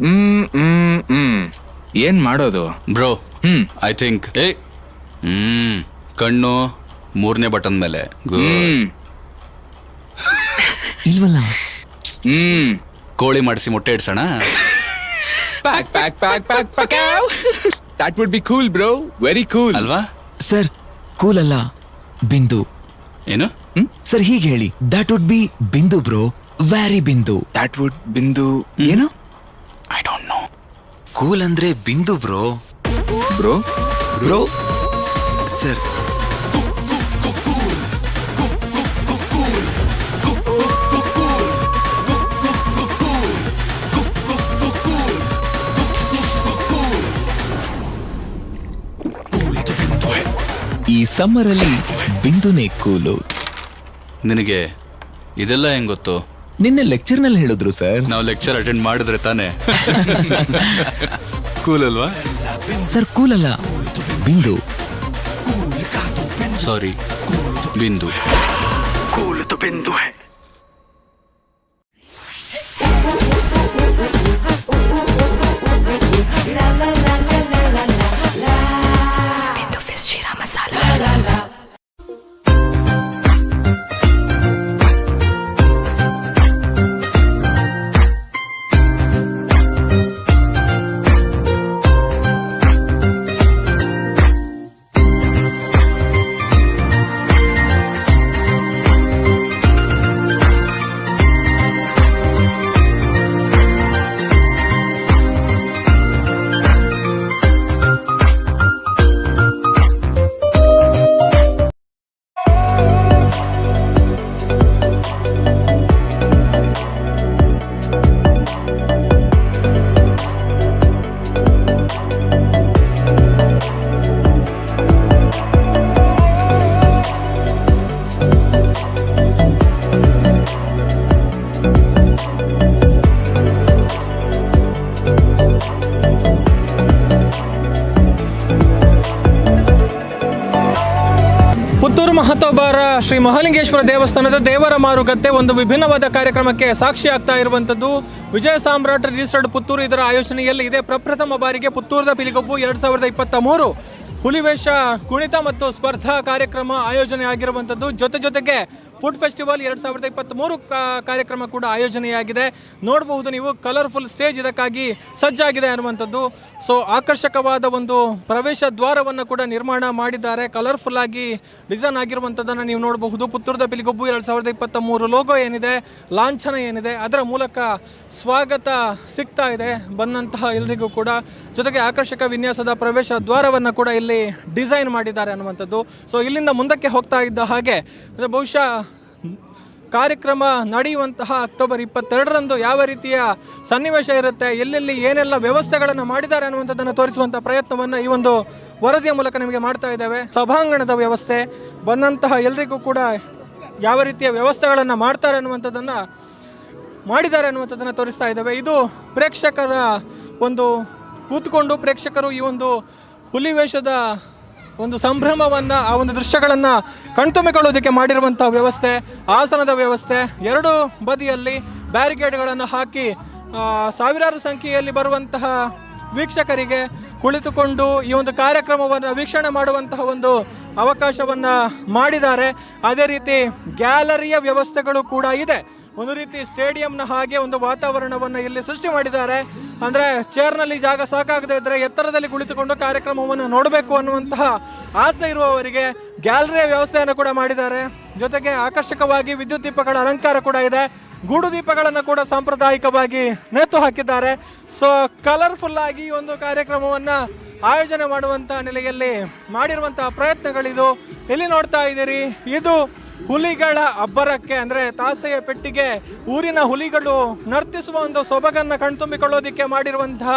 ಹ್ಮ್ ಹ್ಮ್ ಹ್ಮ್ ಏನ್ ಮಾಡೋದು? Bro. Hmm. I think, ಏ ಕಣ್ಣು ಮೂರನೇ ಬಟನ್ ಮೇಲೆ. Good. ಹ್ಮ್. ಇಲ್ವಲ್ಲ? ಹ್ಮ್. ಕೋಳಿ ಮಾಡಿಸಿ ಮೊಟ್ಟೆ ಇಡ್ಸೋಣ. Pack pack pack pack pack. That would be cool, bro, very cool. ಅಲ್ವಾ? ಸರ್, ಕೂಲ್ ಅಲ್ಲ, ಬಿಂದು. ಏನು? ಸರ್, ಹೀಗೆ ಹೇಳಿ, that would be Bindu bro, very Bindu. That would ಬಿಂದು ಏನು? I don't know. Cool ಅಂದ್ರೆ ಬಿಂದು ಬ್ರೋ. ಬ್ರೋ. Bro, sir. ಈ ಸಮ್ಮರಲ್ಲಿ ಬಿಂದುನೇ ಕೂಲು. ನಿನಗೆ ಇದೆಲ್ಲ ಹೆಂಗ್ ಗೊತ್ತು? ನಿನ್ನೆ ಲೆಕ್ಚರ್ನಲ್ಲಿ ಹೇಳಿದ್ರು ಸರ್. ನಾವು ಲೆಕ್ಚರ್ ಅಟೆಂಡ್ ಮಾಡಿದ್ರೆ ತಾನೇ ಕೂಲ್, ಅಲ್ವಾ? ಸರ್, ಕೂಲ್ ಅಲ್ಲ, ಬಿಂದು. ಸಾರಿ, ಬಿಂದು. Bindu fish jeera masala. Puttur ಮಹತೋಬಾರ Shri Mahalingeshwara ದೇವಸ್ಥಾನದ ದೇವರ ಮಾರುಕಟ್ಟೆ ಒಂದು ವಿಭಿನ್ನವಾದ ಕಾರ್ಯಕ್ರಮಕ್ಕೆ ಸಾಕ್ಷಿಯಾಗ್ತಾ ಇರುವಂಥದ್ದು. ವಿಜಯ ಸಾಮ್ರಾಟ್ ರಿಜಿಸ್ಟರ್ಡ್ ಪುತ್ತೂರು ಇದರ ಆಯೋಜನೆಯಲ್ಲಿ ಇದೆ. ಪ್ರಪ್ರಥಮ ಬಾರಿಗೆ ಪುತ್ತೂರದ ಪಿಲಿಗೊಬ್ಬು 2023 ಹುಲಿವೇಷ ಕುಣಿತ ಮತ್ತು ಸ್ಪರ್ಧಾ ಕಾರ್ಯಕ್ರಮ ಆಯೋಜನೆ ಆಗಿರುವಂಥದ್ದು. ಜೊತೆ ಜೊತೆಗೆ ಫುಡ್ ಫೆಸ್ಟಿವಲ್ 2023 ಕಾರ್ಯಕ್ರಮ ಕೂಡ ಆಯೋಜನೆಯಾಗಿದೆ. ನೋಡಬಹುದು ನೀವು, ಕಲರ್ಫುಲ್ ಸ್ಟೇಜ್ ಇದಕ್ಕಾಗಿ ಸಜ್ಜಾಗಿದೆ ಅನ್ನುವಂಥದ್ದು. ಸೊ ಆಕರ್ಷಕವಾದ ಒಂದು ಪ್ರವೇಶ ದ್ವಾರವನ್ನು ಕೂಡ ನಿರ್ಮಾಣ ಮಾಡಿದ್ದಾರೆ. ಕಲರ್ಫುಲ್ ಆಗಿ ಡಿಸೈನ್ ಆಗಿರುವಂಥದ್ದನ್ನು ನೀವು ನೋಡಬಹುದು. ಪುತ್ತೂರದ ಪಿಲಿಗೊಬ್ಬು 2023 ಲೋಗೋ ಏನಿದೆ, ಲಾಂಛನ ಏನಿದೆ, ಅದರ ಮೂಲಕ ಸ್ವಾಗತ ಸಿಗ್ತಾ ಇದೆ ಬಂದಂತಹ ಎಲ್ರಿಗೂ ಕೂಡ. ಜೊತೆಗೆ ಆಕರ್ಷಕ ವಿನ್ಯಾಸದ ಪ್ರವೇಶ ದ್ವಾರವನ್ನು ಕೂಡ ಇಲ್ಲಿ ಡಿಸೈನ್ ಮಾಡಿದ್ದಾರೆ ಅನ್ನುವಂಥದ್ದು. ಸೊ ಇಲ್ಲಿಂದ ಮುಂದಕ್ಕೆ ಹೋಗ್ತಾ ಇದ್ದ ಹಾಗೆ, ಅಂದರೆ ಬಹುಶಃ ಕಾರ್ಯಕ್ರಮ ನಡೆಯುವಂತಹ ಅಕ್ಟೋಬರ್ 22ರಂದು ಯಾವ ರೀತಿಯ ಸನ್ನಿವೇಶ ಇರುತ್ತೆ, ಎಲ್ಲೆಲ್ಲಿ ಏನೆಲ್ಲ ವ್ಯವಸ್ಥೆಗಳನ್ನು ಮಾಡಿದ್ದಾರೆ ಅನ್ನುವಂಥದ್ದನ್ನು ತೋರಿಸುವಂಥ ಪ್ರಯತ್ನವನ್ನು ಈ ಒಂದು ವರದಿಯ ಮೂಲಕ ನಿಮಗೆ ಮಾಡ್ತಾ ಇದ್ದೇವೆ. ಸಭಾಂಗಣದ ವ್ಯವಸ್ಥೆ, ಬಂದಂತಹ ಎಲ್ರಿಗೂ ಕೂಡ ಯಾವ ರೀತಿಯ ವ್ಯವಸ್ಥೆಗಳನ್ನು ಮಾಡ್ತಾರೆ ಅನ್ನುವಂಥದ್ದನ್ನು, ಮಾಡಿದ್ದಾರೆ ಅನ್ನುವಂಥದ್ದನ್ನು ತೋರಿಸ್ತಾ ಇದ್ದೇವೆ. ಇದು ಪ್ರೇಕ್ಷಕರ ಒಂದು ಕೂತ್ಕೊಂಡು ಪ್ರೇಕ್ಷಕರು ಈ ಒಂದು ಹುಲಿ ವೇಷದ ಒಂದು ಸಂಭ್ರಮವನ್ನು, ಆ ಒಂದು ದೃಶ್ಯಗಳನ್ನು ಕಣ್ತುಂಬಿಕೊಳ್ಳೋದಕ್ಕೆ ಮಾಡಿರುವಂಥ ವ್ಯವಸ್ಥೆ. ಆಸನದ ವ್ಯವಸ್ಥೆ, ಎರಡು ಬದಿಯಲ್ಲಿ ಬ್ಯಾರಿಕೇಡ್ಗಳನ್ನು ಹಾಕಿ ಸಾವಿರಾರು ಸಂಖ್ಯೆಯಲ್ಲಿ ಬರುವಂತಹ ವೀಕ್ಷಕರಿಗೆ ಕುಳಿತುಕೊಂಡು ಈ ಒಂದು ಕಾರ್ಯಕ್ರಮವನ್ನು ವೀಕ್ಷಣೆ ಮಾಡುವಂತಹ ಒಂದು ಅವಕಾಶವನ್ನು ಮಾಡಿದ್ದಾರೆ. ಅದೇ ರೀತಿ ಗ್ಯಾಲರಿಯ ವ್ಯವಸ್ಥೆಗಳು ಕೂಡ ಇದೆ. ಒಂದು ರೀತಿ ಸ್ಟೇಡಿಯಂನ ಹಾಗೆ ಒಂದು ವಾತಾವರಣವನ್ನು ಇಲ್ಲಿ ಸೃಷ್ಟಿ ಮಾಡಿದ್ದಾರೆ. ಅಂದರೆ ಚೇರ್ನಲ್ಲಿ ಜಾಗ ಸಾಕಾಗದೇ ಇದ್ದರೆ ಎತ್ತರದಲ್ಲಿ ಕುಳಿತುಕೊಂಡು ಕಾರ್ಯಕ್ರಮವನ್ನು ನೋಡಬೇಕು ಅನ್ನುವಂತಹ ಆಸೆ ಇರುವವರಿಗೆ ಗ್ಯಾಲರಿಯ ವ್ಯವಸ್ಥೆಯನ್ನು ಕೂಡ ಮಾಡಿದ್ದಾರೆ. ಜೊತೆಗೆ ಆಕರ್ಷಕವಾಗಿ ವಿದ್ಯುತ್ ದೀಪಗಳ ಅಲಂಕಾರ ಕೂಡ ಇದೆ. ಗೂಡು ದೀಪಗಳನ್ನು ಕೂಡ ಸಾಂಪ್ರದಾಯಿಕವಾಗಿ ನೇತು ಹಾಕಿದ್ದಾರೆ. ಸೊ ಕಲರ್ಫುಲ್ ಆಗಿ ಈ ಒಂದು ಕಾರ್ಯಕ್ರಮವನ್ನು ಆಯೋಜನೆ ಮಾಡುವಂಥ ನೆಲೆಯಲ್ಲಿ ಮಾಡಿರುವಂತಹ ಪ್ರಯತ್ನಗಳಿದು. ಇಲ್ಲಿ ನೋಡ್ತಾ ಇದ್ದೀರಿ, ಇದು ಹುಲಿಗಳ ಅಬ್ಬರಕ್ಕೆ, ಅಂದರೆ ತಾಸೆಯ ಪೆಟ್ಟಿಗೆ ಊರಿನ ಹುಲಿಗಳು ನರ್ತಿಸುವ ಒಂದು ಸೊಬಗನ್ನು ಕಣ್ತುಂಬಿಕೊಳ್ಳೋದಿಕ್ಕೆ ಮಾಡಿರುವಂತಹ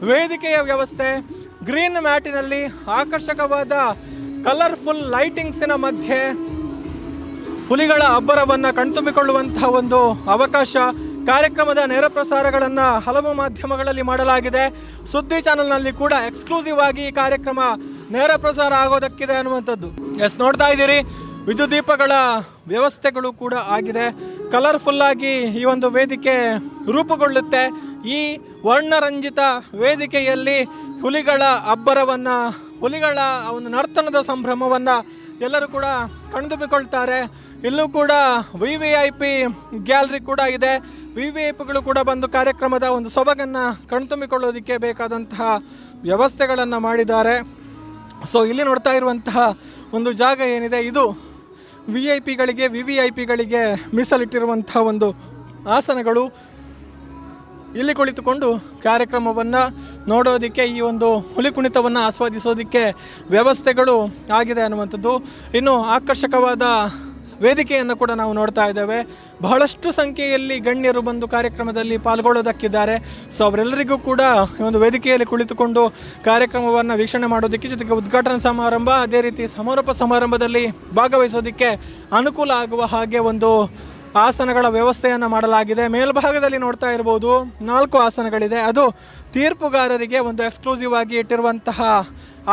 ವೇದಿಕೆಯ ವ್ಯವಸ್ಥೆ. ಗ್ರೀನ್ ಮ್ಯಾಟಿನಲ್ಲಿ ಆಕರ್ಷಕವಾದ ಕಲರ್ಫುಲ್ ಲೈಟಿಂಗ್ಸಿನ ಮಧ್ಯೆ ಹುಲಿಗಳ ಅಬ್ಬರವನ್ನು ಕಣ್ತುಂಬಿಕೊಳ್ಳುವಂತಹ ಒಂದು ಅವಕಾಶ. ಕಾರ್ಯಕ್ರಮದ ನೇರ ಪ್ರಸಾರಗಳನ್ನು ಹಲವು ಮಾಧ್ಯಮಗಳಲ್ಲಿ ಮಾಡಲಾಗಿದೆ. ಸುದ್ದಿ ಚಾನೆಲ್ನಲ್ಲಿ ಕೂಡ ಎಕ್ಸ್ಕ್ಲೂಸಿವ್ ಆಗಿ ಈ ಕಾರ್ಯಕ್ರಮ ನೇರ ಪ್ರಸಾರ ಆಗೋದಕ್ಕಿದೆ ಅನ್ನುವಂಥದ್ದು. ಎಸ್, ನೋಡ್ತಾ ಇದ್ದೀರಿ, ವಿದ್ಯುತ್ ದೀಪಗಳ ವ್ಯವಸ್ಥೆಗಳು ಕೂಡ ಆಗಿದೆ. ಕಲರ್ಫುಲ್ ಆಗಿ ಈ ಒಂದು ವೇದಿಕೆ ರೂಪುಗೊಳ್ಳುತ್ತೆ. ಈ ವರ್ಣರಂಜಿತ ವೇದಿಕೆಯಲ್ಲಿ ಹುಲಿಗಳ ಅಬ್ಬರವನ್ನು, ಹುಲಿಗಳ ಒಂದು ನರ್ತನದ ಸಂಭ್ರಮವನ್ನು ಎಲ್ಲರೂ ಕೂಡ ಕಣ್ತುಂಬಿಕೊಳ್ತಾರೆ. ಇಲ್ಲೂ ಕೂಡ ವಿವಿಐಪಿ ಗ್ಯಾಲರಿ ಕೂಡ ಇದೆ. ವಿವಿಐಪಿಗಳು ಕೂಡ ಬಂದು ಕಾರ್ಯಕ್ರಮದ ಒಂದು ಸೊಬಗನ್ನು ಕಣ್ತುಂಬಿಕೊಳ್ಳೋದಕ್ಕೆ ಬೇಕಾದಂತಹ ವ್ಯವಸ್ಥೆಗಳನ್ನು ಮಾಡಿದ್ದಾರೆ. ಸೊ ಇಲ್ಲಿ ನೋಡ್ತಾ ಇರುವಂತಹ ಒಂದು ಜಾಗ ಏನಿದೆ, ಇದು ವಿಐಪಿಗಳಿಗೆ, ವಿವಿಐಪಿಗಳಿಗೆ ಮೀಸಲಿಟ್ಟಿರುವಂತಹ ಒಂದು ಆಸನಗಳು. ಇಲ್ಲಿ ಕುಳಿತುಕೊಂಡು ಕಾರ್ಯಕ್ರಮವನ್ನು ನೋಡೋದಕ್ಕೆ, ಈ ಒಂದು ಹುಲಿ ಕುಣಿತವನ್ನು ಆಸ್ವಾದಿಸೋದಕ್ಕೆ ವ್ಯವಸ್ಥೆಗಳು ಆಗಿದೆ ಅನ್ನುವಂಥದ್ದು. ಇನ್ನು ಆಕರ್ಷಕವಾದ ವೇದಿಕೆಯನ್ನು ಕೂಡ ನಾವು ನೋಡ್ತಾ ಇದ್ದೇವೆ. ಬಹಳಷ್ಟು ಸಂಖ್ಯೆಯಲ್ಲಿ ಗಣ್ಯರು ಬಂದು ಕಾರ್ಯಕ್ರಮದಲ್ಲಿ ಪಾಲ್ಗೊಳ್ಳೋದಕ್ಕಿದ್ದಾರೆ. ಸೊ ಅವರೆಲ್ಲರಿಗೂ ಕೂಡ ಈ ಒಂದು ವೇದಿಕೆಯಲ್ಲಿ ಕುಳಿತುಕೊಂಡು ಕಾರ್ಯಕ್ರಮವನ್ನು ವೀಕ್ಷಣೆ ಮಾಡೋದಕ್ಕೆ, ಜೊತೆಗೆ ಉದ್ಘಾಟನಾ ಸಮಾರಂಭ, ಅದೇ ರೀತಿ ಸಮಾರೋಪ ಸಮಾರಂಭದಲ್ಲಿ ಭಾಗವಹಿಸೋದಕ್ಕೆ ಅನುಕೂಲ ಆಗುವ ಹಾಗೆ ಒಂದು ಆಸನಗಳ ವ್ಯವಸ್ಥೆಯನ್ನು ಮಾಡಲಾಗಿದೆ. ಮೇಲ್ಭಾಗದಲ್ಲಿ ನೋಡ್ತಾ ಇರ್ಬೋದು, 4 ಆಸನಗಳಿದೆ. ಅದು ತೀರ್ಪುಗಾರರಿಗೆ ಒಂದು ಎಕ್ಸ್ಕ್ಲೂಸಿವ್ ಆಗಿ ಇಟ್ಟಿರುವಂತಹ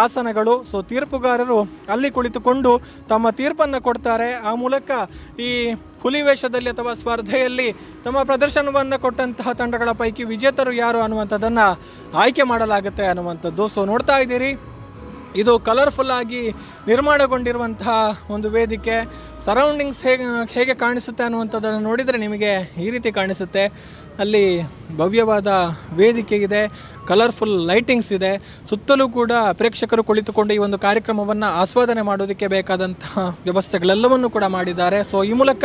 ಆಸನಗಳು. ಸೊ ತೀರ್ಪುಗಾರರು ಅಲ್ಲಿ ಕುಳಿತುಕೊಂಡು ತಮ್ಮ ತೀರ್ಪನ್ನು ಕೊಡ್ತಾರೆ. ಆ ಮೂಲಕ ಈ ಹುಲಿ ವೇಷದಲ್ಲಿ ಅಥವಾ ಸ್ಪರ್ಧೆಯಲ್ಲಿ ತಮ್ಮ ಪ್ರದರ್ಶನವನ್ನು ಕೊಟ್ಟಂತಹ ತಂಡಗಳ ಪೈಕಿ ವಿಜೇತರು ಯಾರು ಅನ್ನುವಂಥದ್ದನ್ನು ಆಯ್ಕೆ ಮಾಡಲಾಗುತ್ತೆ ಅನ್ನುವಂಥದ್ದು. ಸೊ ನೋಡ್ತಾ ಇದ್ದೀರಿ, ಇದು ಕಲರ್ಫುಲ್ ಆಗಿ ನಿರ್ಮಾಣಗೊಂಡಿರುವಂತಹ ಒಂದು ವೇದಿಕೆ. ಸರೌಂಡಿಂಗ್ಸ್ ಹೇಗೆ ಹೇಗೆ ಕಾಣಿಸುತ್ತೆ ಅನ್ನುವಂಥದ್ದನ್ನು ನೋಡಿದರೆ ನಿಮಗೆ ಈ ರೀತಿ ಕಾಣಿಸುತ್ತೆ. ಅಲ್ಲಿ ಭವ್ಯವಾದ ವೇದಿಕೆ ಇದೆ, ಕಲರ್ಫುಲ್ ಲೈಟಿಂಗ್ಸ್ ಇದೆ. ಸುತ್ತಲೂ ಕೂಡ ಪ್ರೇಕ್ಷಕರು ಕುಳಿತುಕೊಂಡು ಈ ಒಂದು ಕಾರ್ಯಕ್ರಮವನ್ನು ಆಸ್ವಾದನೆ ಮಾಡೋದಕ್ಕೆ ಬೇಕಾದಂತಹ ವ್ಯವಸ್ಥೆಗಳೆಲ್ಲವನ್ನೂ ಕೂಡ ಮಾಡಿದ್ದಾರೆ. ಸೊ ಈ ಮೂಲಕ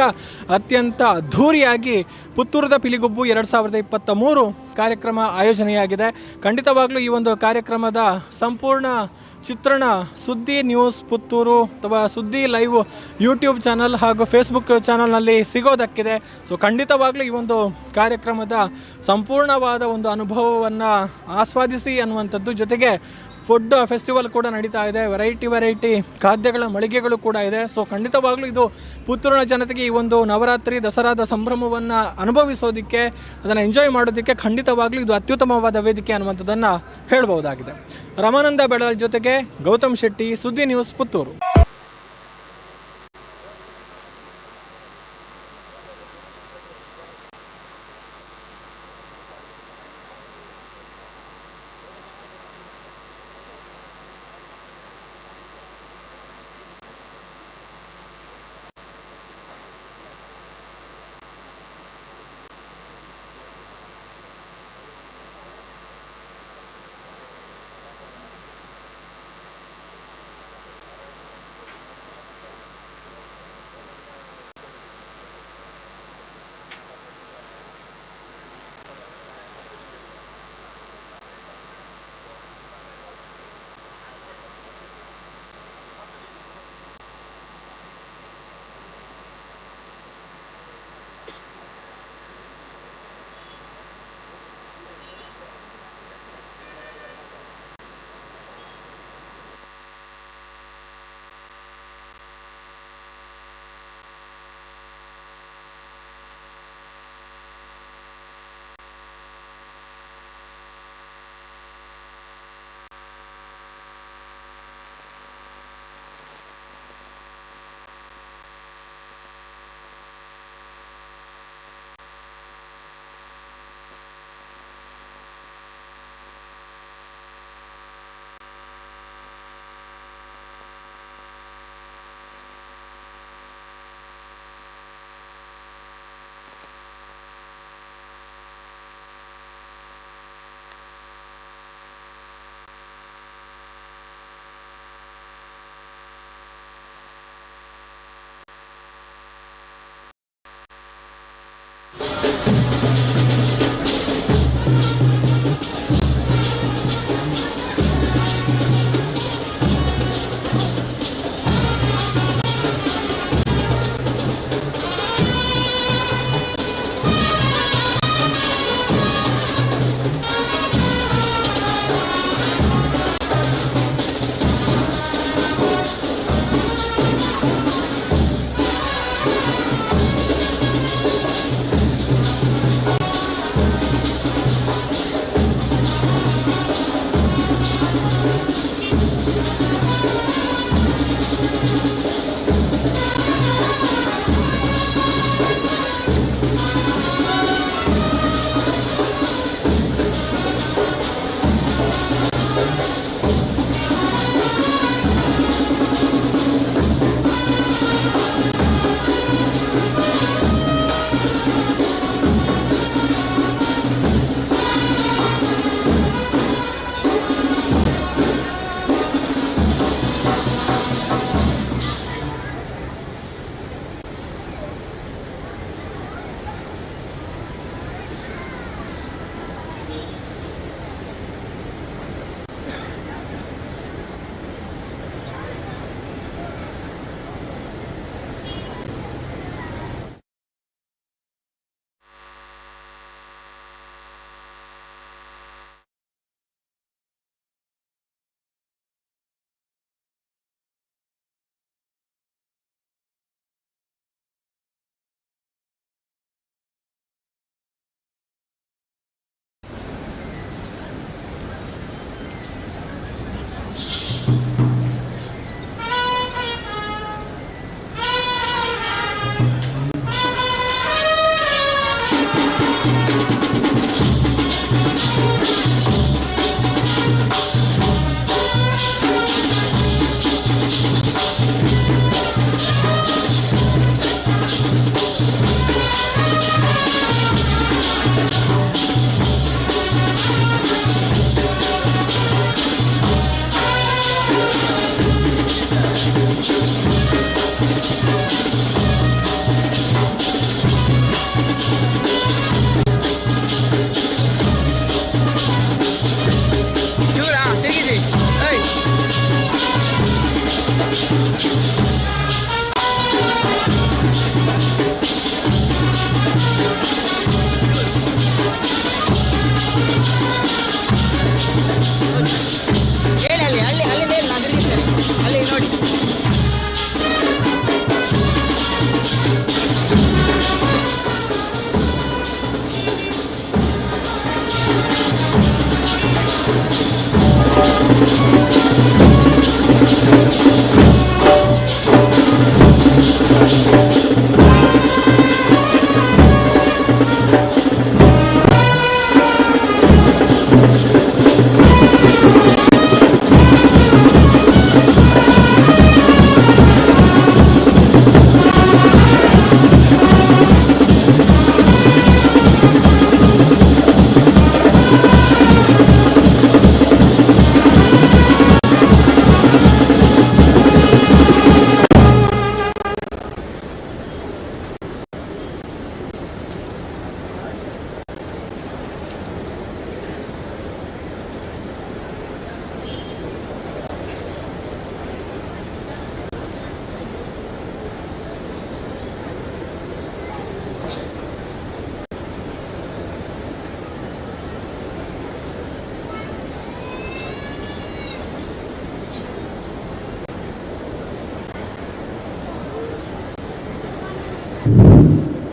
ಅತ್ಯಂತ ಅದ್ಧೂರಿಯಾಗಿ ಪುತ್ತೂರದ ಪಿಲಿಗೊಬ್ಬು 2023 ಕಾರ್ಯಕ್ರಮ ಆಯೋಜನೆಯಾಗಿದೆ. ಖಂಡಿತವಾಗ್ಲೂ ಈ ಒಂದು ಕಾರ್ಯಕ್ರಮದ ಸಂಪೂರ್ಣ ಚಿತ್ರಣ ಸುದ್ದಿ ನ್ಯೂಸ್ ಪುತ್ತೂರು ಅಥವಾ ಸುದ್ದಿ ಲೈವ್ ಯೂಟ್ಯೂಬ್ ಚಾನಲ್ ಹಾಗೂ ಫೇಸ್ಬುಕ್ ಚಾನಲ್ನಲ್ಲಿ ಸಿಗೋದಕ್ಕಿದೆ. ಸೊ ಖಂಡಿತವಾಗ್ಲೂ ಈ ಒಂದು ಕಾರ್ಯಕ್ರಮದ ಸಂಪೂರ್ಣವಾದ ಒಂದು ಅನುಭವವನ್ನು ಆಸ್ವಾದಿಸಿ ಅನ್ನುವಂಥದ್ದು. ಜೊತೆಗೆ ಫುಡ್ ಫೆಸ್ಟಿವಲ್ ಕೂಡ ನಡೀತಾ ಇದೆ, ವೆರೈಟಿ ವೆರೈಟಿ ಖಾದ್ಯಗಳ ಮಳಿಗೆಗಳು ಕೂಡ ಇದೆ. ಸೊ ಖಂಡಿತವಾಗ್ಲೂ ಇದು ಪುತ್ತೂರಿನ ಜನತೆಗೆ ಈ ಒಂದು ನವರಾತ್ರಿ ದಸರಾದ ಸಂಭ್ರಮವನ್ನು ಅನುಭವಿಸೋದಕ್ಕೆ, ಅದನ್ನು ಎಂಜಾಯ್ ಮಾಡೋದಕ್ಕೆ ಖಂಡಿತವಾಗ್ಲೂ ಇದು ಅತ್ಯುತ್ತಮವಾದ ವೇದಿಕೆ ಅನ್ನುವಂಥದ್ದನ್ನು ಹೇಳ್ಬೋದಾಗಿದೆ. ರಮಾನಂದ ಬೆಳಲ್ ಜೊತೆಗೆ ಗೌತಮ್ ಶೆಟ್ಟಿ, ಸುದ್ದಿ ನ್ಯೂಸ್, ಪುತ್ತೂರು.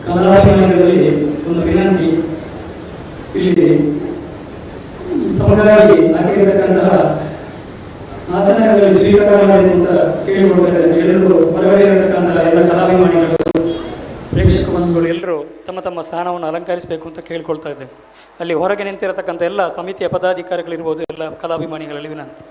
ಕಲಾಭಿಮಾನಿಗಳಲ್ಲಿ ಒಂದು ವಿನಂತಿ, ಇಲ್ಲಿ ತಮಗಾಗಿ ಹಾಕಿರತಕ್ಕಂತಹ ಆಸನಗಳಲ್ಲಿ ಸ್ವೀಕಾರ ಮಾಡಬೇಕು ಅಂತ ಕೇಳಿಕೊಳ್ತಾ ಇದ್ದೇನೆ. ಎಲ್ಲರೂ ಹೊರಗಡೆ ಇರತಕ್ಕಂತಹ ಎಲ್ಲ ಕಲಾಭಿಮಾನಿಗಳು, ಪ್ರೇಕ್ಷಕ ಬಂಧುಗಳು ಎಲ್ಲರೂ ತಮ್ಮ ತಮ್ಮ ಸ್ಥಾನವನ್ನು ಅಲಂಕರಿಸಬೇಕು ಅಂತ ಕೇಳಿಕೊಳ್ತಾ ಇದ್ದೇನೆ. ಅಲ್ಲಿ ಹೊರಗೆ ನಿಂತಿರತಕ್ಕಂಥ ಎಲ್ಲ ಸಮಿತಿಯ ಪದಾಧಿಕಾರಿಗಳಿರ್ಬೋದು, ಎಲ್ಲ ಕಲಾಭಿಮಾನಿಗಳಲ್ಲಿ ವಿನಂತಿ.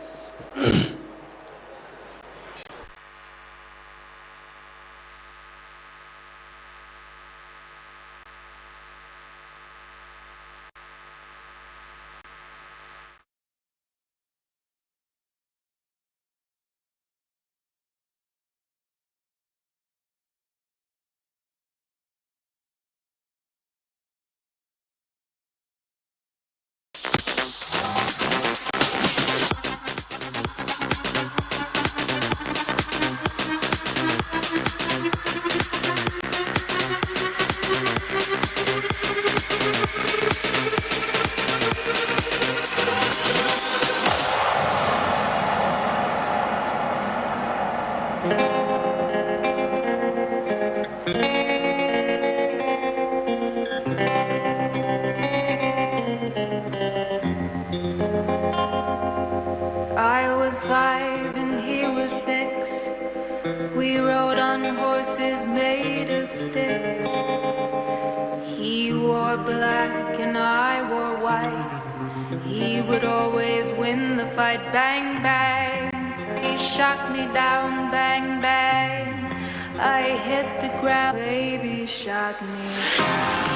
I was 5 and he was 6. We rode on horses made of sticks. He wore black and I wore white. He would always win the fight. Bang, bang. He shot me down. Bang, bang. I hit the ground. Baby shot me down.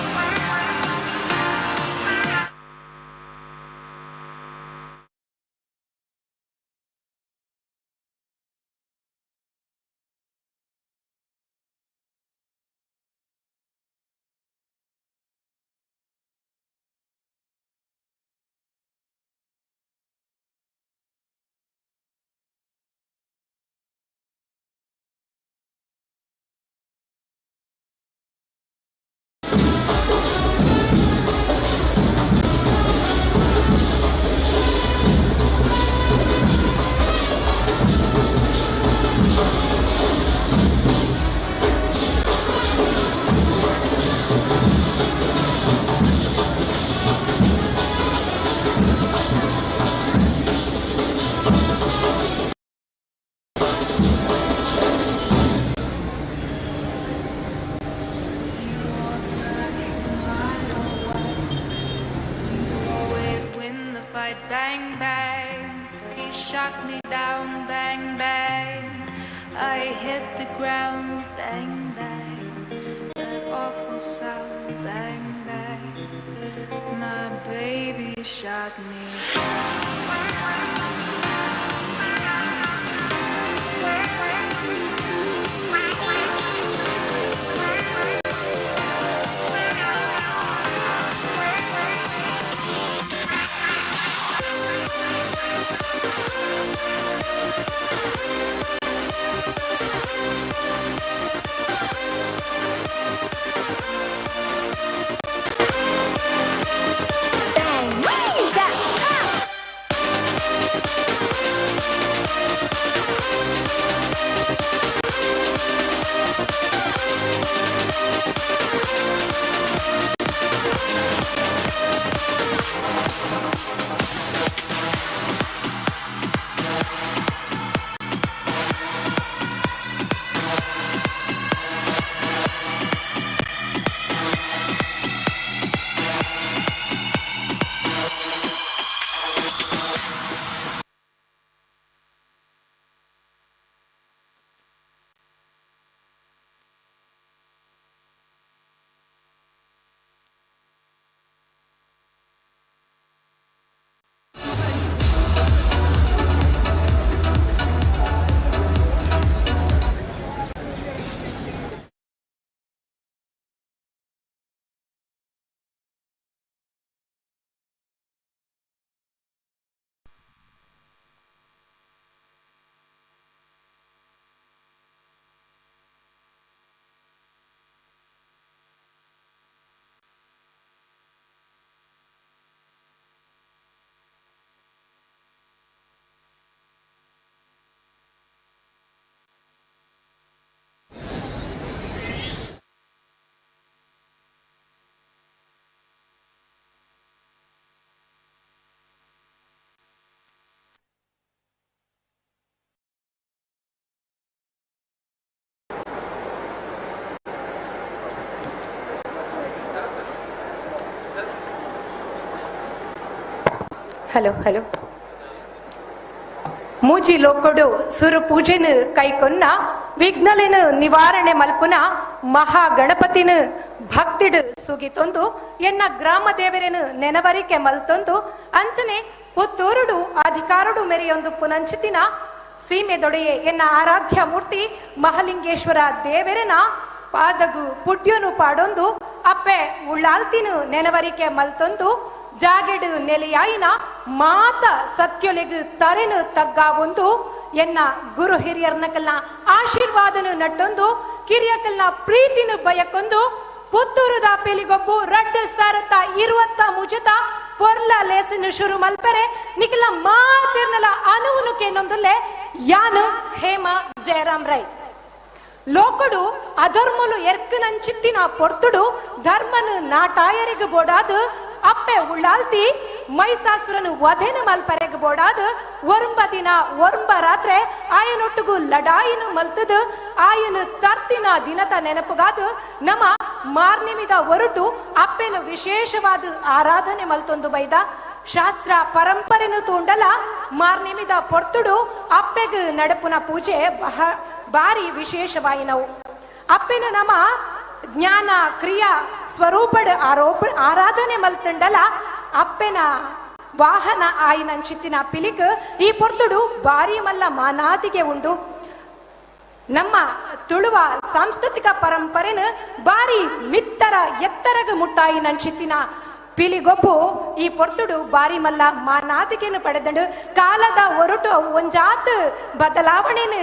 shot me down, bang, bang. I hit the ground, bang, bang. That awful sound, bang, bang. My baby shot me down. Hello hello ಮೂಜಿ ಲೋಕಡು ಸುರು ಪೂಜೆನು ಕೈಕೊನ್ನ ವಿಘ್ನಲಿನ ನಿವಾರಣೆ ಮಲ್ಪುನ ಮಹಾ ಗಣಪತಿನ ಭಕ್ತಿಡು ಸುಗಿತೊಂದು ಎನ್ನ ಗ್ರಾಮ ದೇವರೇನು ನೆನವರಿಕೆ ಮಲ್ತೊಂದು ಅಂಚನೆ ಪುತ್ತೂರುಡು ಅಧಿಕಾರುಡು ಮೆರೆಯೊಂದು ಪುನಂಚಿತಿನ ಸೀಮೆ ದೊಡೆಯೇ ಎನ್ನ ಆರಾಧ್ಯ ಮೂರ್ತಿ ಮಹಲಿಂಗೇಶ್ವರ ದೇವರನ ಪಾದಗು ಪುಡ್ಯನು ಪಾಡೊಂದು ಅಪ್ಪೆ ಉಳ್ಳಾಲ್ತಿನು ನೆನವರಿಕೆ ಮಲ್ತೊಂದು ಜಾಗೆಡು ನೆಲೆಯಾಯಿನ ಮಾತ ಸತ್ಯೊಲೆಗು ತರೆನು ತಗ್ಗಾವೊಂದು ಎನ್ನ ಗುರು ಹಿರಿಯರ್ನಕಲ್ನ ಆಶೀರ್ವಾದನು ನಟ್ಟೊಂದು ಕಿರಿಯಕಲ್ನ ಪ್ರೀತಿನು ಬಯಕೊಂದು ಪುತ್ತೂರುದ ಪೆಲಿಗೊಬ್ಬು ರಡ್ಡು ಸಾರತ ಇರುವತ್ತ ಮುಜತ ಪೊರ್ಲ ಲೇಸನು ಶುರು ಮಲ್ಪೆರೆ ನಿಖಿಲ ಮಾತಿರ್ನಲ ಅನುವುನು ಕೇನೊಂದುಲ್ಲೆ ಯಾನು ಹೇಮ ಜಯರಾಮ್ ರೈ. ಲೋಕಡು ಅಧರ್ಮಲು ಎರ್ಕನಂಚಿತ್ತಿನ ಪೊರ್ತುಡು ಧರ್ಮನು ನಾಟಾಯರಿಗೆ ಬೋಡಾದು ಅಪ್ಪೆ ಉಳ್ಳಾಲ್ತಿ ಮೈಸಾಸುರನು ವಧೆನು ಮಲ್ಪರೆಗೆ ಬೋಡಾದು ಒರ್ಂಬ ದಿನ ಒರ್ಂಬ ರಾತ್ರೆ ಆಯನೊಟ್ಟಿಗೂ ಲಡಾಯಿನು ಮಲ್ತದು ಆಯನು ತರ್ತಿನ ದಿನತ ನೆನಪುಗಾದು ನಮ್ಮ ಮಾರ್ನಿಮಿದ ಒರಟು ಅಪ್ಪೆನು ವಿಶೇಷವಾದ ಆರಾಧನೆ ಮಲ್ತೊಂದು ಬೈದ ಶಾಸ್ತ್ರ ಪರಂಪರೆನು ತೂಂಡಲ ಮಾರ್ನಿಮಿದ ಪೊರ್ತುಡು ಅಪ್ಪೆಗ್ ನಡಪುನ ಪೂಜೆ ಬಾರಿ ವಿಶೇಷವಾಯಿನವು. ಅಪ್ಪೆನ ನಮ್ಮ ಜ್ಞಾನ ಕ್ರಿಯಾ ಸ್ವರೂಪಡ್ ಆರೋಪ ಆರಾಧನೆ ಮಲ್ತಂಡಲ ಅಪ್ಪೆನ ವಾಹನ ಆಯಿನಂಚಿತ್ತಿನ ಪಿಲಿಕ್ ಈ ಪೊರ್ತುಡು ಬಾರಿ ಮಲ್ಲ ಮಾನಾದಿಗೆ ಉಂಡು. ನಮ್ಮ ತುಳುವ ಸಾಂಸ್ಕೃತಿಕ ಪರಂಪರೆನ ಬಾರಿ ಮಿತ್ತರ ಎತ್ತರಗ ಮುಟ್ಟಾಯಿನಂಚಿತ್ತಿನ ಪಿಲಿಗೊಬ್ಬು ಈ ಪೊರ್ತುಡು ಬಾರಿ ಮಲ್ಲ ಮಾನಾದಿಗೆನು ಪಡೆದಂಡು ಕಾಲದ ಒರಟು ಒಂಜಾತ್ ಬದಲಾವಣೆನು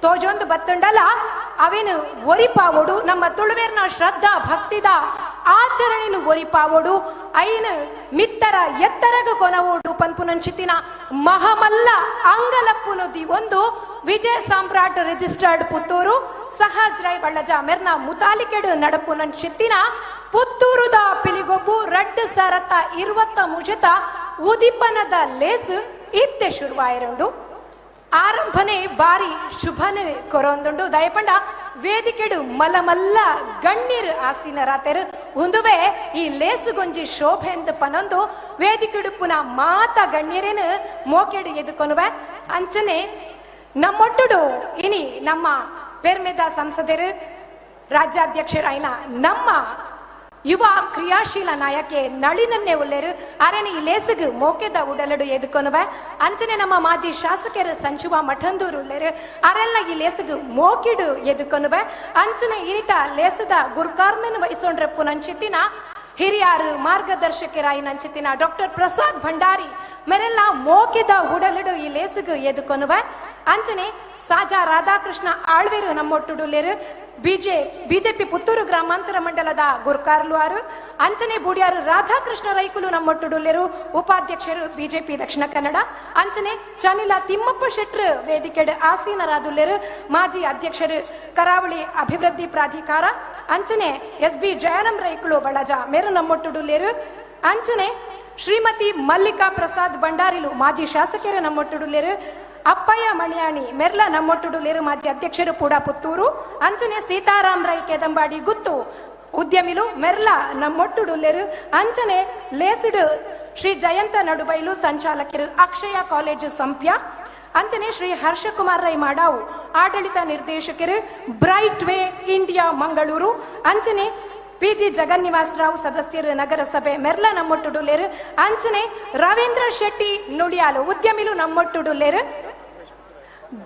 ತೋಜೊಂದು ಬತ್ತುಂಡಲ ಅವೇನು ಒರಿಪಾವೋಡು ನಮ್ಮ ತುಳುವೇರ್ನ ಶ್ರದ್ಧಾ ಭಕ್ತಿದ ಆಚರಣೆನು ಒರಿಪಾವೋಡು ಐನು ಮಿತ್ತರ ಎತ್ತರಗ ಕೊನವೋಡು ಪನ್ಪುನಂಚಿತಿನ ಮಹಮಲ್ಲ ಅಂಗಲಪ್ಪುನು the ಒಂದು ವಿಜಯ ಸಾಮ್ರಾಟ್ ರಿಜಿಸ್ಟರ್ಡ್ ಪುತ್ತೂರು ಸಹಜ್ ರೈ ಬಳ್ಳಜ ಮೆರ್ನ ಮುತಾಲಿಕೆಡು ನಡಪುನಂಚಿತ್ತಿನ ಪುತ್ತೂರುದ ಪಿಲಿಗೊಬ್ಬು ರಡ್ಡು ಸರತ ಇರುವತ್ತ ಮುಜತ ಉದಿಪನದ ಲೇಸು ಇತ್ತೆ ಶುರುವಾಯಿರುಂಡು. ಆರಂಭನೆ ಬಾರಿ ಶುಭನೆ ಕೊರೊಂದುಂಡು. ದಯಪಂಡ ವೇದಿಕೆಡು ಮಲಮಲ್ಲ ಗಣ್ಣೀರು ಆಸಿನ ರಾತೆರು ಉಂದುವೆ ಈ ಲೇಸುಗೊಂಜಿ ಶೋಭೆಂದು ಪನೊಂದು ವೇದಿಕೆಡು ಪುನಃ ಮಾತ ಗಣ್ಣೀರೇನು ಮೋಕೆಡು ಎದುಕೊನುವೆ. ಅಂಚನೆ ನಮ್ಮೊಟ್ಟುಡು ಇನಿ ನಮ್ಮ ಪೆರ್ಮೆದ ಸಂಸದರು ರಾಜ್ಯಾಧ್ಯಕ್ಷರಾಯಿನ ನಮ್ಮ ಯುವ ಕ್ರಿಯಾಶೀಲ ನಾಯಕೆ ನಳಿನನ್ನೇ ಉಲ್ಲೇರು ಅರೆನೆ ಈ ಲೇಸುಗು ಮೋಕೆದ ಉಡಲಡು ಎದುಕೊನುವೆ. ಅಂಚನೆ ನಮ್ಮ ಮಾಜಿ ಶಾಸಕರು ಸಂಚುವ ಮಠಂದೂರು ಉಲ್ಲೇರು ಅರೆಲ್ಲ ಈ ಲೇಸುಗು ಮೋಕಿಡು ಎದುಕೊನುವೆ. ಅಂಚನೆ ಇನಿತ ಲೇಸದ ಗುರ್ಕಾರ್ಮೆನ್ ವಹಿಸೊಂಡ್ರೆ ಪುನಂಚಿತಿನ ಹಿರಿಯಾರು ಮಾರ್ಗದರ್ಶಕರಾಯಿ ನಂಚಿತಿನ ಡಾಕ್ಟರ್ ಪ್ರಸಾದ್ ಭಂಡಾರಿ ಮೆರೆಲ್ಲ ಮೋಕೆದ ಉಡಲಡು ಈ ಲೇಸುಗು ಎದುಕೊನುವೆ. ಅಂಚನೆ ಸಾಜಾ ರಾಧಾಕೃಷ್ಣ ಆಳ್ವೇರು ನಮ್ಮೊಟ್ಟುಡುಲ್ಲೇರು ಬಿಜೆಪಿ ಪುತ್ತೂರು ಗ್ರಾಮಾಂತರ ಮಂಡಲದ ಗುರ್ಕಾರ್ಲುವಾರು. ಅಂಚನೆ ಬೂಡಿಯಾರು ರಾಧಾಕೃಷ್ಣ ರೈಕುಲು ನಮ್ಮೊಟ್ಟುಡುಲ್ಲೇರು ಉಪಾಧ್ಯಕ್ಷರು ಬಿಜೆಪಿ ದಕ್ಷಿಣ ಕನ್ನಡ. ಅಂಚನೆ ಚನಿಲ ತಿಮ್ಮಪ್ಪ ಶೆಟ್ರು ವೇದಿಕೆಡ್ ಆಸೀನರಾದುಲ್ಲೇರು ಮಾಜಿ ಅಧ್ಯಕ್ಷರು ಕರಾವಳಿ ಅಭಿವೃದ್ಧಿ ಪ್ರಾಧಿಕಾರ. ಅಂಚನೆ ಎಸ್ ಬಿ ಜಯರಾಮ್ ರೈಕುಲು ಬಳಜ ಮೇರು ನಮ್ಮೊಟ್ಟುಡುಲ್ಲೇರು. ಅಂಚನೆ ಶ್ರೀಮತಿ ಮಲ್ಲಿಕಾ ಪ್ರಸಾದ್ ಭಂಡಾರಿಲು ಮಾಜಿ ಶಾಸಕರು ನಮ್ಮೊಟ್ಟುಡುಲ್ಲೇರು. ಅಪ್ಪಯ್ಯ ಮಣಿಯಾಣಿ ಮೆರ್ಲ ನಮ್ಮೊಟ್ಟುಡುಲೇರು ಮಾಜಿ ಅಧ್ಯಕ್ಷರು ಕೂಡ ಪುತ್ತೂರು. ಅಂಚನೆ ಸೀತಾರಾಮ್ ರೈ ಕೆದಂಬಾಡಿ ಗುತ್ತು ಉದ್ಯಮಿಲು ಮೆರ್ಲ ನಮ್ಮೊಟ್ಟುಡುಲೇರು. ಅಂಚನೆ ಲೇಸುಡು ಶ್ರೀ ಜಯಂತ ನಡುಬೈಲು ಸಂಚಾಲಕರು ಅಕ್ಷಯ ಕಾಲೇಜು ಸಂಪ್ಯ. ಅಂಚನೆ ಶ್ರೀ ಹರ್ಷಕುಮಾರ್ ರೈ ಮಾಡಾವು ಆಡಳಿತ ನಿರ್ದೇಶಕರು ಬ್ರೈಟ್ ವೇ ಇಂಡಿಯಾ ಮಂಗಳೂರು. ಅಂಚನೆ ಪಿ ಜಿ ಜಗನ್ನಿವಾಸ್ ರಾವ್ ಸದಸ್ಯರು ನಗರಸಭೆ ಮೆರ್ಲ ನಮ್ಮೊಟ್ಟುಡುಲೇರು. ಅಂಚನೆ ರವೀಂದ್ರ ಶೆಟ್ಟಿ ನುಡಿಯಾಲು ಉದ್ಯಮಿಲು ನಮ್ಮೊಟ್ಟುಡುಲೇರು.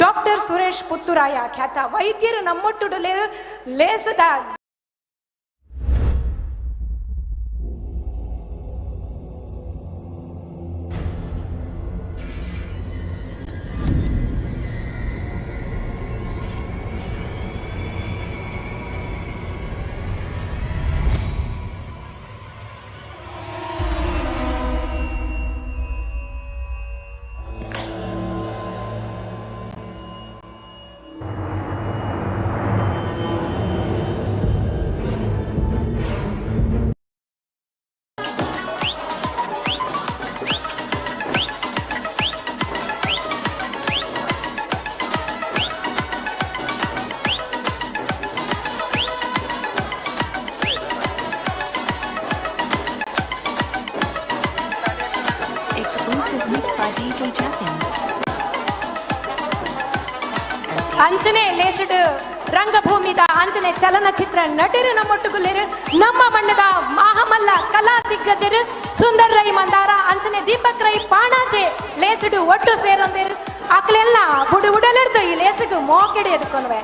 ಡಾಕ್ಟರ್ ಸುರೇಶ್ ಪುತ್ತೂರಾಯ ಖ್ಯಾತ ವೈದ್ಯರು ನಮ್ಮೊಟ್ಟುಡುಲೇರು. ಲೇಸದ ಅಂಚನೆ ಲೇಸುಡು ರಂಗಭೂಮಿದ ಅಂಚನೆ ಚಲನಚಿತ್ರ ನಟರು ನಮ್ಮೊಟ್ಟುಗುಲ್ಲೇರು ನಮ್ಮ ಬಣ್ಣದ ಮಹಮಲ್ಲ ಕಲಾ ದಿಗ್ಗಜರು ಸುಂದರ್ ರೈ ಮಂದಾರ ಅಂಚನೆ ದೀಪಕ್ ರೈ ಪಾಣಾಜೆ ಲೇಸುಡು ಒಟ್ಟು ಸೇರೊಂದೇರು. ಅಕ್ಲೆಲ್ಲ ಬುಡು ಉಡಲಿಡ್ದು ಈ ಲೇಸುಗು ಮೋಕೆಡೆ ಎದುಕೊನುವೆ.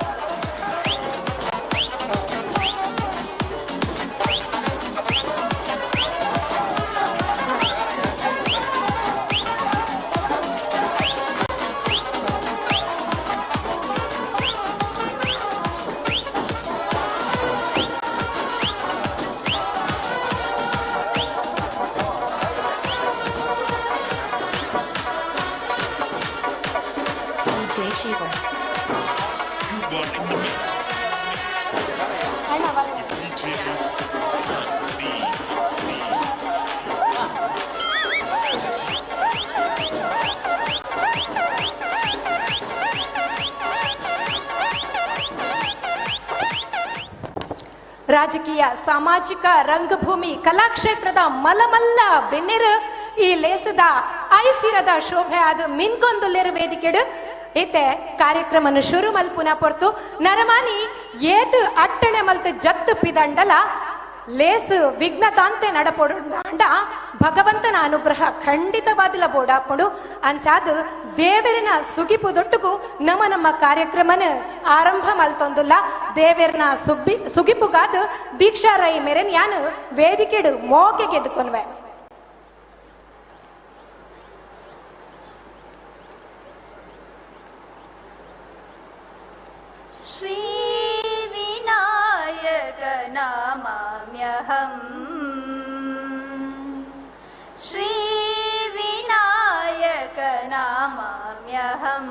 ರಾಜಕೀಯ ಸಾಮಾಜಿಕ ರಂಗಭೂಮಿ ಕಲಾಕ್ಷೇತ್ರದ ಮಲಮಲ್ಲ ಬೆನ್ನೆರು ಈ ಲೇಸದ ಐಸಿರದ ಶೋಭೆ ಅದು ಮಿನ್ಕೊಂದುಲ್ಲೇರು ವೇದಿಕೆಡು ಇತ್ತೆ ಕಾರ್ಯಕ್ರಮನು ಶುರು ಮಲ್ಪುನ ಪೊರ್ತು ನರಮಾನಿ ಏತು ಅಟ್ಟಣೆ ಮಲ್ತು ಜತ್ತು ಪಿದಂಡಲ ಲೇಸು ವಿಘ್ನತಾಂತೆ ನಡಪೊಡು ಭಗವಂತನ ಅನುಗ್ರಹ ಖಂಡಿತವಾದಲ ಬೋಡಾಪೊಡು. ಅಂಚಾದು ದೇವರಿನ ಸುಗಿಪು ದೊಟ್ಟುಗು ನಮ್ಮ ನಮ್ಮ ಕಾರ್ಯಕ್ರಮನ ಆರಂಭ ಮಲ್ತೊಂದುಲ್ಲ. ದೇವರನ ಸುಗಿಪುಗಾದು ದೀಕ್ಷಾ ರೈ ಮೇರೆನ್ ಯಾನು ವೇದಿಕೆಡು ಮೋಕೆ ಗೆದ್ದುಕೊನ್ವೆ. ಶ್ರೀ ವಿನಾಯಕ ನಮಾಮ್ಯಹಂ ಶ್ರೀ ವಿನಾಯಕ ನಮಾಮ್ಯಹಂ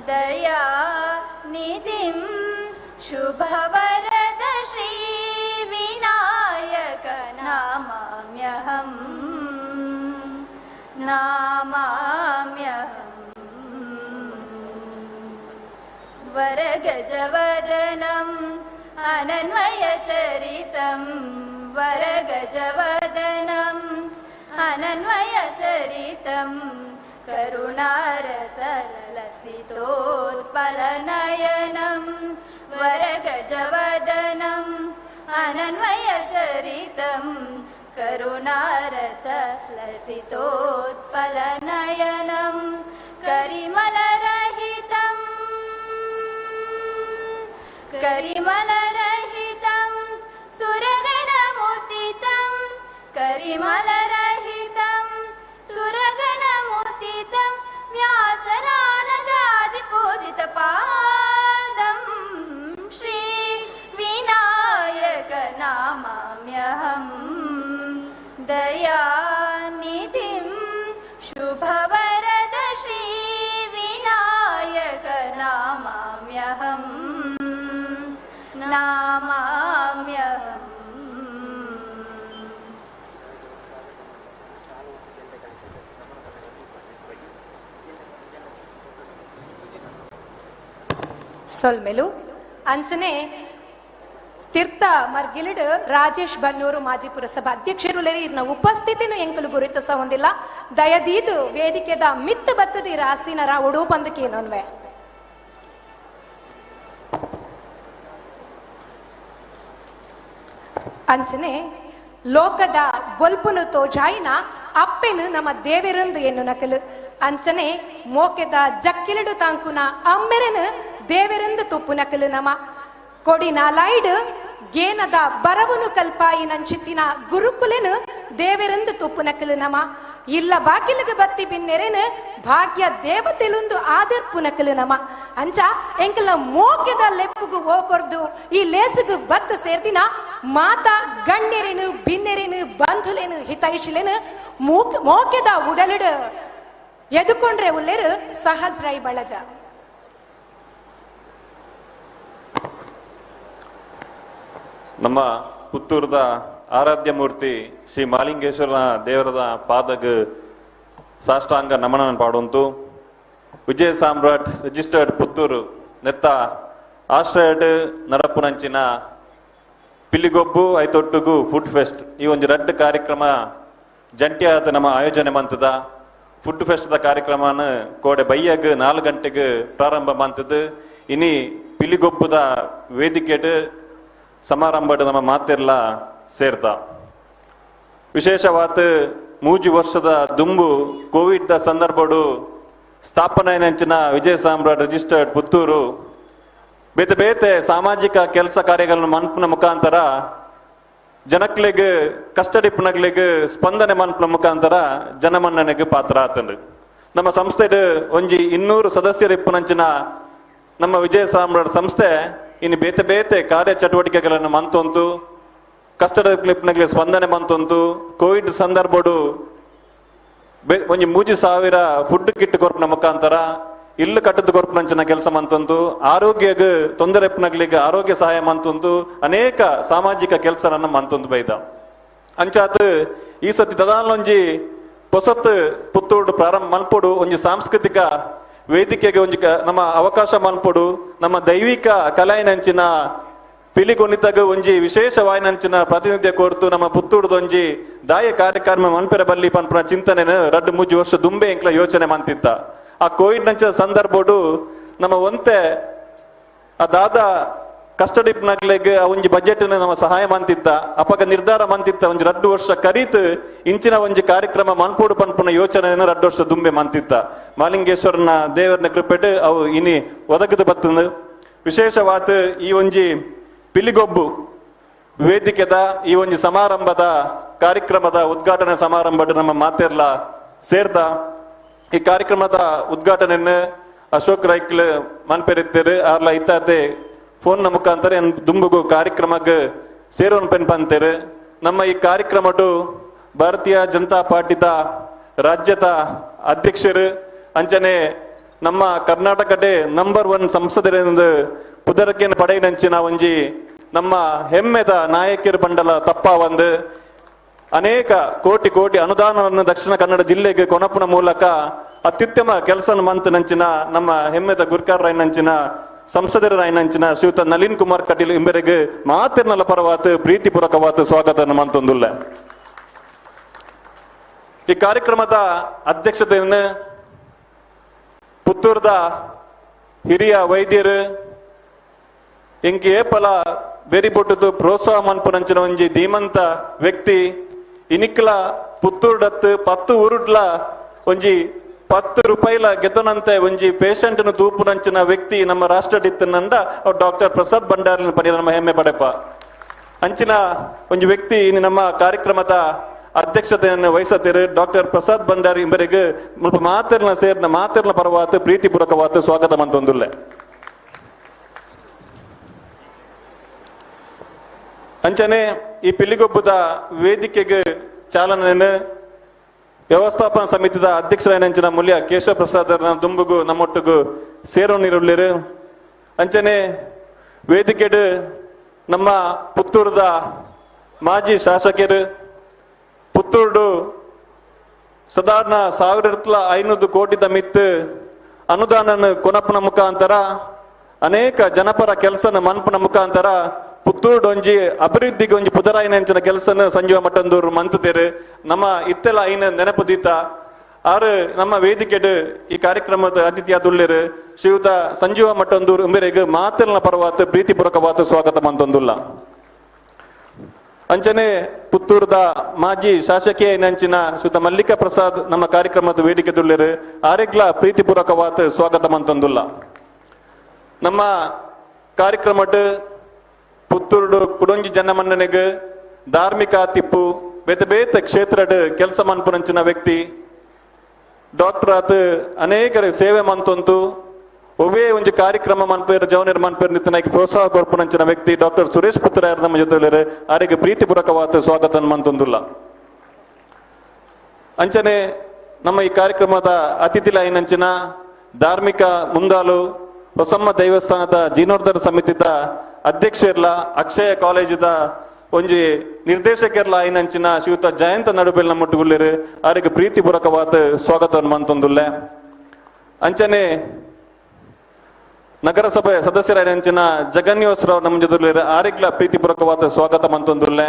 ದಯಾ ನಿಧಿಂ ಶುಭವರದ ಶ್ರೀ ವಿನಾಯಕ ನಮಾಮ್ಯಹಂ ನಮಾಮ್ಯಹಂ ವರಗಜವದನಂ ಅನನ್ವಯಚರಿತಂ ವರಗಜವದನಂ ಅನನ್ವಯಚರಿತಂ करुणारसलसितोत्पलनयनं वरगजवदनम् अनन्वयचरितं करुणारसलसितोत्पलनयनं करिमलरहितं करिमलरहितं सुरगणमुदितं करिमलरहितं सुरगणमुदितं व्यासरानजादिपूजितपादं श्री विनायक नामाम्यहं दयानिधिं शुभवरद श्री विनायक नामाम्यहं नामाम्यहम्. ಸೊಲ್ಮೆಲು ಅಂಚನೆ ತೀರ್ಥ ಮರ್ಗಿಲಿಡ್ ರಾಜೇಶ್ ಬನ್ನೂರು ಮಾಜಿ ಪುರಸಭಾ ಅಧ್ಯಕ್ಷರು ಇರ್ನ ಉಪಸ್ಥಿತಿನ ಎಂಕಲು ಗುರುತಿಸ ಹೊಂದಿಲ್ಲ. ದಯದೀದು ವೇದಿಕೆದ ಮಿತ್ತು ಬತ್ತದಿ ರಾಸಿನರ ಉಡುಪಂದಕೇನನ್ವೆ. ಅಂಚನೆ ಲೋಕದ ಬೊಲ್ಪುನು ತೋಜಾಯಿನ ಅಪ್ಪೆನು ನಮ್ಮ ದೇವೆರಂದು ಎನ್ನು ನಕಲು. ಅಂಚನೆ ಮೋಕೆದ ಜಕ್ಕಿಲಿಡು ತಾಂಕುನ ಅಮ್ಮೆರೆನು ದೇವೆರಂದು ತುಪ್ಪು ನಕಲು. ನಮ ಕೊಡಿನ ಲೈಡ್ ಗೇನದ ಬರವುನು ಕಲ್ಪಾಯಿ ನಂಚಿತ್ತಿನ ಗುರುಕುಲೆನು ದೇವೆರಂದು ತುಪ್ಪು ನಕಲು. ನಮ ಇಲ್ಲ ಬಾಕಿಲಿಗೆ ಬತ್ತಿ ಬಿನ್ನೆರೆನು ಭಾಗ್ಯ ದೇವತೆಲುಂದು ಆದರ್ಪು ನಕಲು. ನಮ ಅಂಚ ಎಂಕಲ ಮೋಕೆದ ಲೆಪ್ಪುಗು ಓಕೊರ್ದು ಈ ಲೇಸುಗು ಬತ್ತ ಸೇರ್ದಿನ ಮಾತಾ ಗಣ್ಯರೇನು ಬಿನ್ನೆರೇನು ಬಂಧುಲೇನು ಹಿತೈಷಿಲೇನು ಮೋಕೆದ ಉಡಲಿಡು ಎದುಕೊಂಡ್ರೆ ಉಲ್ಲೇರು ಸಹಜ್ ರೈ ಬಳಜ. ನಮ್ಮ ಪುತ್ತೂರದ ಆರಾಧ್ಯ ಮೂರ್ತಿ ಶ್ರೀ ಮಾಲಿಂಗೇಶ್ವರನ ದೇವರದ ಪಾದಗ ಸಾಷ್ಟಾಂಗ ನಮನ ಪಾಡುಂಟು. ವಿಜಯ ಸಾಮ್ರಾಟ್ ರಿಜಿಸ್ಟರ್ಡ್ ಪುತ್ತೂರು ನೆತ್ತ ಆಶ್ರಯಡ್ ನಡಪುನಂಚಿನ ಪಿಲಿಗೊಬ್ಬು ಐತೊಟ್ಟುಗು ಫುಡ್ ಫೆಸ್ಟ್ ಈ ಒಂದು ರಡ್ಡು ಕಾರ್ಯಕ್ರಮ ಜಂಟಿಯಾದ ನಮ್ಮ ಆಯೋಜನೆ ಮಂತದ. ಫುಡ್ ಫೆಸ್ಟ್ ಕಾರ್ಯಕ್ರಮನ ಕೋಡೆ ಬೈಯಗ್ 4 ಗಂಟೆಗೆ ಪ್ರಾರಂಭ ಮಂತದ್ದು. ಇನಿ ಪಿಲಿಗೊಬ್ಬದ ವೇದಿಕೆಡ್ ಸಮಾರಂಭ ನಮ್ಮ ಮಾತೆಲ್ಲ ಸೇರ್ತ. ವಿಶೇಷವಾದ 3 ವರ್ಷದ ದುಂಬು ಕೋವಿಡ್ ಸಂದರ್ಭಡು ಸ್ಥಾಪನೆ ನಂಚಿನ ವಿಜಯ ಸಾಮ್ರಾಟ್ ರಿಜಿಸ್ಟರ್ಡ್ ಪುತ್ತೂರು ಬೇತೆ ಬೇತೆ ಸಾಮಾಜಿಕ ಕೆಲಸ ಕಾರ್ಯಗಳನ್ನು ಮನ್ಪುನ ಮುಖಾಂತರ ಜನಕ್ಲೆಗ್ ಕಷ್ಟಡಿಪ್ಪನಗ್ಲಿಗ್ ಸ್ಪಂದನೆ ಮನ್ಪುನ ಮುಖಾಂತರ ಜನಮನ್ನಣೆಗೆ ಪಾತ್ರ ಆತಂಡು. ನಮ್ಮ ಸಂಸ್ಥೆಡ್ ಒಂಜಿ 200 ಸದಸ್ಯರಿಪ್ಪುನಂಚಿನ ನಮ್ಮ ವಿಜಯ ಸಾಮ್ರಾಟ್ ಸಂಸ್ಥೆ ಇನ್ನು ಬೇತೆ ಬೇತೆ ಕಾರ್ಯ ಚಟುವಟಿಕೆಗಳನ್ನು ಮಂತೊಂತು ಕಷ್ಟದ ಕ್ಲಿಪ್ನಗ್ಲಿ ಸ್ಪಂದನೆ ಮಂತೊಂತು. ಕೋವಿಡ್ ಸಂದರ್ಭಡು ಒಂಜಿ 3000 ಫುಡ್ ಕಿಟ್ ಕೊರ್ಪುನ ಮುಖಾಂತರ ಇಲ್ಲು ಕಟ್ಟದ ಕೊರ್ಪುನಂಚಿನ ಕೆಲಸ ಮಂತೊಂತು. ಆರೋಗ್ಯಗ್ ತೊಂದರೆ ಇಪ್ಪನಗ್ಲಿಗೆ ಆರೋಗ್ಯ ಸಹಾಯ ಮಂತೊಂತು. ಅನೇಕ ಸಾಮಾಜಿಕ ಕೆಲಸರನ್ನ ಮಂತೊಂದು ಬೈದ. ಅಂಚಾತ್ ಈ ಸತಿ ದದಾಲೊಂಜಿ ಪೊಸತ್ ಪುತ್ತೂಡು ಪ್ರಾರಂಭ ಮನ್ಪೊಡು ಒಂಜಿ ಸಾಂಸ್ಕೃತಿಕ ವೇದಿಕೆಗೆ ಒಂಜಿ ನಮ್ಮ ಅವಕಾಶ ಮನ್ಪೊಡು. ನಮ್ಮ ದೈವಿಕ ಕಲಾಯಿನಂಚಿನ ಪಿಲಿಗೊನಿತಗ ಒಂಜಿ ವಿಶೇಷ ವಾಯಿನಂಚಿನ ಪ್ರಾತಿನಿಧ್ಯ ಕೋರ್ತು ನಮ್ಮ ಪುತ್ತೂಡುದೊಂಜಿ ದಾಯ ಕಾರ್ಯಕ್ರಮ ಮನ್ಪೆರ ಬಲ್ಲಿ ಪನ್ಪುನ ಚಿಂತನೆನು 2-3 ವರ್ಷ ದುಂಬೆ ಎಂಕ್ಲ ಯೋಚನೆ ಮಂತಿತ್ತ. ಆ ಕೋವಿಡ್ ನಂಚಿನ ಸಂದರ್ಭಡು ನಮ್ಮ ಒಂತೆ ಆ ದಾದ ಕಷ್ಟಡಿಪ್ನಗ್ಲೆಗ್ ಆ ಒಂಜಿ ಬಜೆಟ್ ನಮ್ಮ ಸಹಾಯ ಮಂತಿತ್ತ. ಅಪಗ ನಿರ್ಧಾರ ಮಂತಿತ್ತ ಒಂಜಿ 2 ವರ್ಷ ಕರೀತ್ ಇಂಚಿನ ಒಂಜಿ ಕಾರ್ಯಕ್ರಮ ಮನ್ಪೋಡು ಪನ್ಪುನ ಯೋಚನೆಯನ್ನು 2 ವರ್ಷ ದುಂಬೆ ಮಂತಿತ್ತ. ಮಾಲಿಂಗೇಶ್ವರನ ದೇವರನ ಕೃಪೆಟ್ ಅವು ಇನಿ ಒದಗದು ಬತ್ತಂದು. ವಿಶೇಷವಾದ ಈ ಒಂಜಿ ಪಿಲಿಗೊಬ್ಬು ವೇದಿಕೆದ ಈ ಒಂಜಿ ಸಮಾರಂಭದ ಕಾರ್ಯಕ್ರಮದ ಉದ್ಘಾಟನೆ ಸಮಾರಂಭದ ನಮ್ಮ ಮಾತೆರ್ಲ ಸೇರ್ತಾ. ಈ ಕಾರ್ಯಕ್ರಮದ ಉದ್ಘಾಟನೆಯನ್ನು ಅಶೋಕ್ ರೈಕ್ಲ್ ಮನ್ಪೆರಿತ್ತೇರು ಆರ್ಲ ಇತ್ತಾತೆ ಫೋನ್ನ ಮುಖಾಂತರ ದುಂಬುಗು ಕಾರ್ಯಕ್ರಮಕ್ಕೆ ಸೇರೋನ್ ಪೆನ್ ಪಂತೇರು. ನಮ್ಮ ಈ ಕಾರ್ಯಕ್ರಮಟು ಭಾರತೀಯ ಜನತಾ ಪಾರ್ಟಿದ ರಾಜ್ಯದ ಅಧ್ಯಕ್ಷರು ಅಂಚನೆ ನಮ್ಮ ಕರ್ನಾಟಕಡೆ ನಂಬರ್ 1 ಸಂಸದರಿಂದ ಪುದರಕೇನು ಪಡೆಯಿನಂಚಿನ ಒಂಜಿ ನಮ್ಮ ಹೆಮ್ಮೆದ ನಾಯಕರು ಬಂಡಲ ತಪ್ಪ ಒಂದು ಅನೇಕ ಕೋಟಿ ಕೋಟಿ ಅನುದಾನವನ್ನು ದಕ್ಷಿಣ ಕನ್ನಡ ಜಿಲ್ಲೆಗೆ ಕೊನಪುನ ಮೂಲಕ ಅತ್ಯುತ್ತಮ ಕೆಲಸ ಮಂತನಂಚಿನ ನಮ್ಮ ಹೆಮ್ಮೆದ ಗುರ್ಕಾರ್ ರಾಯ್ನಂಚಿನ ಸಂಸದರ ರಾಯ್ನಂಚಿನ ಶ್ರೀಯುತ ನಳಿನ್ ಕುಮಾರ್ ಕಟೀಲ್ ಇಂಬೆರೆಗೆ ಮಾತಿರ್ನಲ ಪರವಾತ ಪ್ರೀತಿಪೂರ್ವಕವಾದ ಸ್ವಾಗತ ಮಂತೊಂದುಲ್ಲ. ಈ ಕಾರ್ಯಕ್ರಮದ ಅಧ್ಯಕ್ಷತೆಯನ್ನು ಪುತ್ತೂರ್ದ ಹಿರಿಯ ವೈದ್ಯರು ಇಂಕ್ ಏಪಲ ಬೆರಿಬೊಟ್ಟುದು ಪ್ರೋತ್ಸಾಹ ಮನ್ಪುನಂಚಿನ ಒಂಜಿ ಧೀಮಂತ ವ್ಯಕ್ತಿ ಇನಿಕ್ಲ ಪುತ್ತೂರ್ಡತ್ತು 10 ಊರುಡ್ಲ ಒಂಜಿ 10 ರೂಪಾಯಿಲ ಗೆತನಂತೆ ಒಂಜಿ ಪೇಷಂಟ್ ತೂಪುನಂಚಿನ ವ್ಯಕ್ತಿ ನಮ್ಮ ರಾಷ್ಟ್ರಡಿತ್ತನಂದ ಅವ್ರು ಡಾಕ್ಟರ್ ಪ್ರಸಾದ್ ಭಂಡಾರಿ ಪನಿ ನಮ್ಮ ಹೆಮ್ಮೆ ಪಡೆಪ. ಅಂಚಿನ ಒಂಜಿ ವ್ಯಕ್ತಿ ಇನ್ನು ನಮ್ಮ ಕಾರ್ಯಕ್ರಮದ ಅಧ್ಯಕ್ಷತೆಯನ್ನು ವಹಿಸತಿರು ಡಾಕ್ಟರ್ ಪ್ರಸಾದ್ ಭಂಡಾರಿ ಇಂಬರಿಗೆ ಮುಲ್ಪ ಮಾತೆರ್ನ ಸೇರ್ನ ಮಾತೆರ್ನ ಪರವಾತು ಪ್ರೀತಿಪೂರ್ವಕವಾತು ಸ್ವಾಗತ ಮಂತೊಂದುಲ್ಲೆ. ಅಂಚನೆ ಈ ಪಿಲಿಗೊಬ್ಬದ ವೇದಿಕೆಗೆ ಚಾಲನೆಯನ್ನು ವ್ಯವಸ್ಥಾಪನಾ ಸಮಿತಿದ ಅಧ್ಯಕ್ಷರಾಯನಂಚಿನ ಮೂಲ್ಯ ಕೇಶವ ಪ್ರಸಾದರನ ದುಂಬುಗು ನಮ್ಮೊಟ್ಟಿಗೂ ಸೇರೋನಿರುಳ್ಳಿರು. ಅಂಚನೆ ವೇದಿಕೆಡು ನಮ್ಮ ಪುತ್ತೂರದ ಮಾಜಿ ಶಾಸಕರು ಪುತ್ತೂರು ಸಾಧಾರಣ 1500 ಕೋಟಿದ ಮಿತ್ತು ಅನುದಾನ ಕೊನಪನ ಮುಖಾಂತರ ಅನೇಕ ಜನಪರ ಕೆಲಸನ ಮನ್ಪನ ಮುಖಾಂತರ ಪುತ್ತೂರು ಒಂಜಿ ಅಭಿವೃದ್ಧಿಗೆ ಒಂಜಿ ಪುದರಾಯಿನಂಚಿನ ಕೆಲಸನ ಸಂಜೀವ ಮಟ್ಟಂದೂರು ಮಂತುತ್ತೇರು. ನಮ್ಮ ಇತ್ತೆಲ್ಲ ಐನ ನೆನಪು ದೀತ ಆರು ನಮ್ಮ ವೇದಿಕೆಡು ಈ ಕಾರ್ಯಕ್ರಮದ ಅತಿಥಿಯಾದುಳ್ಳೇರು ಶ್ರೀಯುತ ಸಂಜೀವ ಮಟ್ಟಂದೂರು ಉಂಬೆರೆಗ್ ಮಾತೆಲ್ನ ಪರವಾತು ಪ್ರೀತಿಪೂರ್ವಕವಾತು ಸ್ವಾಗತ ಮಂತೊಂದುಲ್ಲ. ಅಂಚನೆ ಪುತ್ತೂರದ ಮಾಜಿ ಶಾಸಕಿಯ ನಂಚಿನ ಶ್ರೀಯುತ ಮಲ್ಲಿಕಾ ಪ್ರಸಾದ್ ನಮ್ಮ ಕಾರ್ಯಕ್ರಮದ ವೇದಿಕೆದುಳ್ಳೇರು ಆರೆಗ್ಲ ಪ್ರೀತಿಪೂರ್ವಕವಾತು ಸ್ವಾಗತ ಮಂತೊಂದುಲ್ಲ. ನಮ್ಮ ಕಾರ್ಯಕ್ರಮದ ಪುತ್ತೂರು ಕುಡೊಂಜಿ ಜನಮನ್ನಣೆಗೆ ಧಾರ್ಮಿಕ ತಿಪ್ಪು ಬೇತೆ ಬೇತೆ ಕ್ಷೇತ್ರದ ಕೆಲಸ ಮನ್ಪುನಂಚಿನ ವ್ಯಕ್ತಿ ಡಾಕ್ಟರ್ ಆತ ಅನೇಕರ ಸೇವೆ ಮಂತೊಂತು ಒವ್ವೇ ಒಂಜಿ ಕಾರ್ಯಕ್ರಮ ಮನ್ಪೇರು ಜವನರ್ ಮನ್ಪೇರು ನಿತ್ಯನಾಗಿ ಪ್ರೋತ್ಸಾಹ ಕೊರ್ಪುನಂಚಿನ ವ್ಯಕ್ತಿ ಡಾಕ್ಟರ್ ಸುರೇಶ್ ಪುತ್ತರಾಯರ್ ನಮ್ಮ ಜೊತೆ ಆರಿಗೆ ಪ್ರೀತಿಪೂರ್ವಕವಾದ ಸ್ವಾಗತ ಮಂತೊಂದುಲ್ಲ. ಅಂಚನೆ ನಮ್ಮ ಈ ಕಾರ್ಯಕ್ರಮದ ಅತಿಥಿ ಲೈನಂಚಿನ ಧಾರ್ಮಿಕ ಮುಂದಾಲು ಹೊಸಮ್ಮ ದೇವಸ್ಥಾನದ ಜೀರ್ಣೋದ್ಧಾರ ಸಮಿತಿದ ಅಧ್ಯಕ್ಷರ್ಲ ಅಕ್ಷಯ ಕಾಲೇಜಿದ ಒಂಜಿ ನಿರ್ದೇಶಕರ್ಲ ಐನಂಚಿನ ಶ್ರೀಯುತ ಜಯಂತ ನಡುಬೆಲ್ ನಮ್ಮೊಟ್ಟುಗುಳ್ಳಿರು ಆರಿಗೆ ಪ್ರೀತಿಪೂರ್ವಕವಾದ ಸ್ವಾಗತವನ್ನು ಮಂತೊಂದುಲ್ಲೆ. ಅಂಚನೆ ನಗರಸಭೆ ಸದಸ್ಯರಾಯಂಚಿನ ಜಗನ್ಯೋಸ್ ರಾವ್ ನಮ್ಮ ಜೊತೆ ಆರಿಗ್ಲ ಪ್ರೀತಿಪೂರ್ವಕವಾದ ಸ್ವಾಗತ ಮಂತೊಂದುಲ್ಲೆ.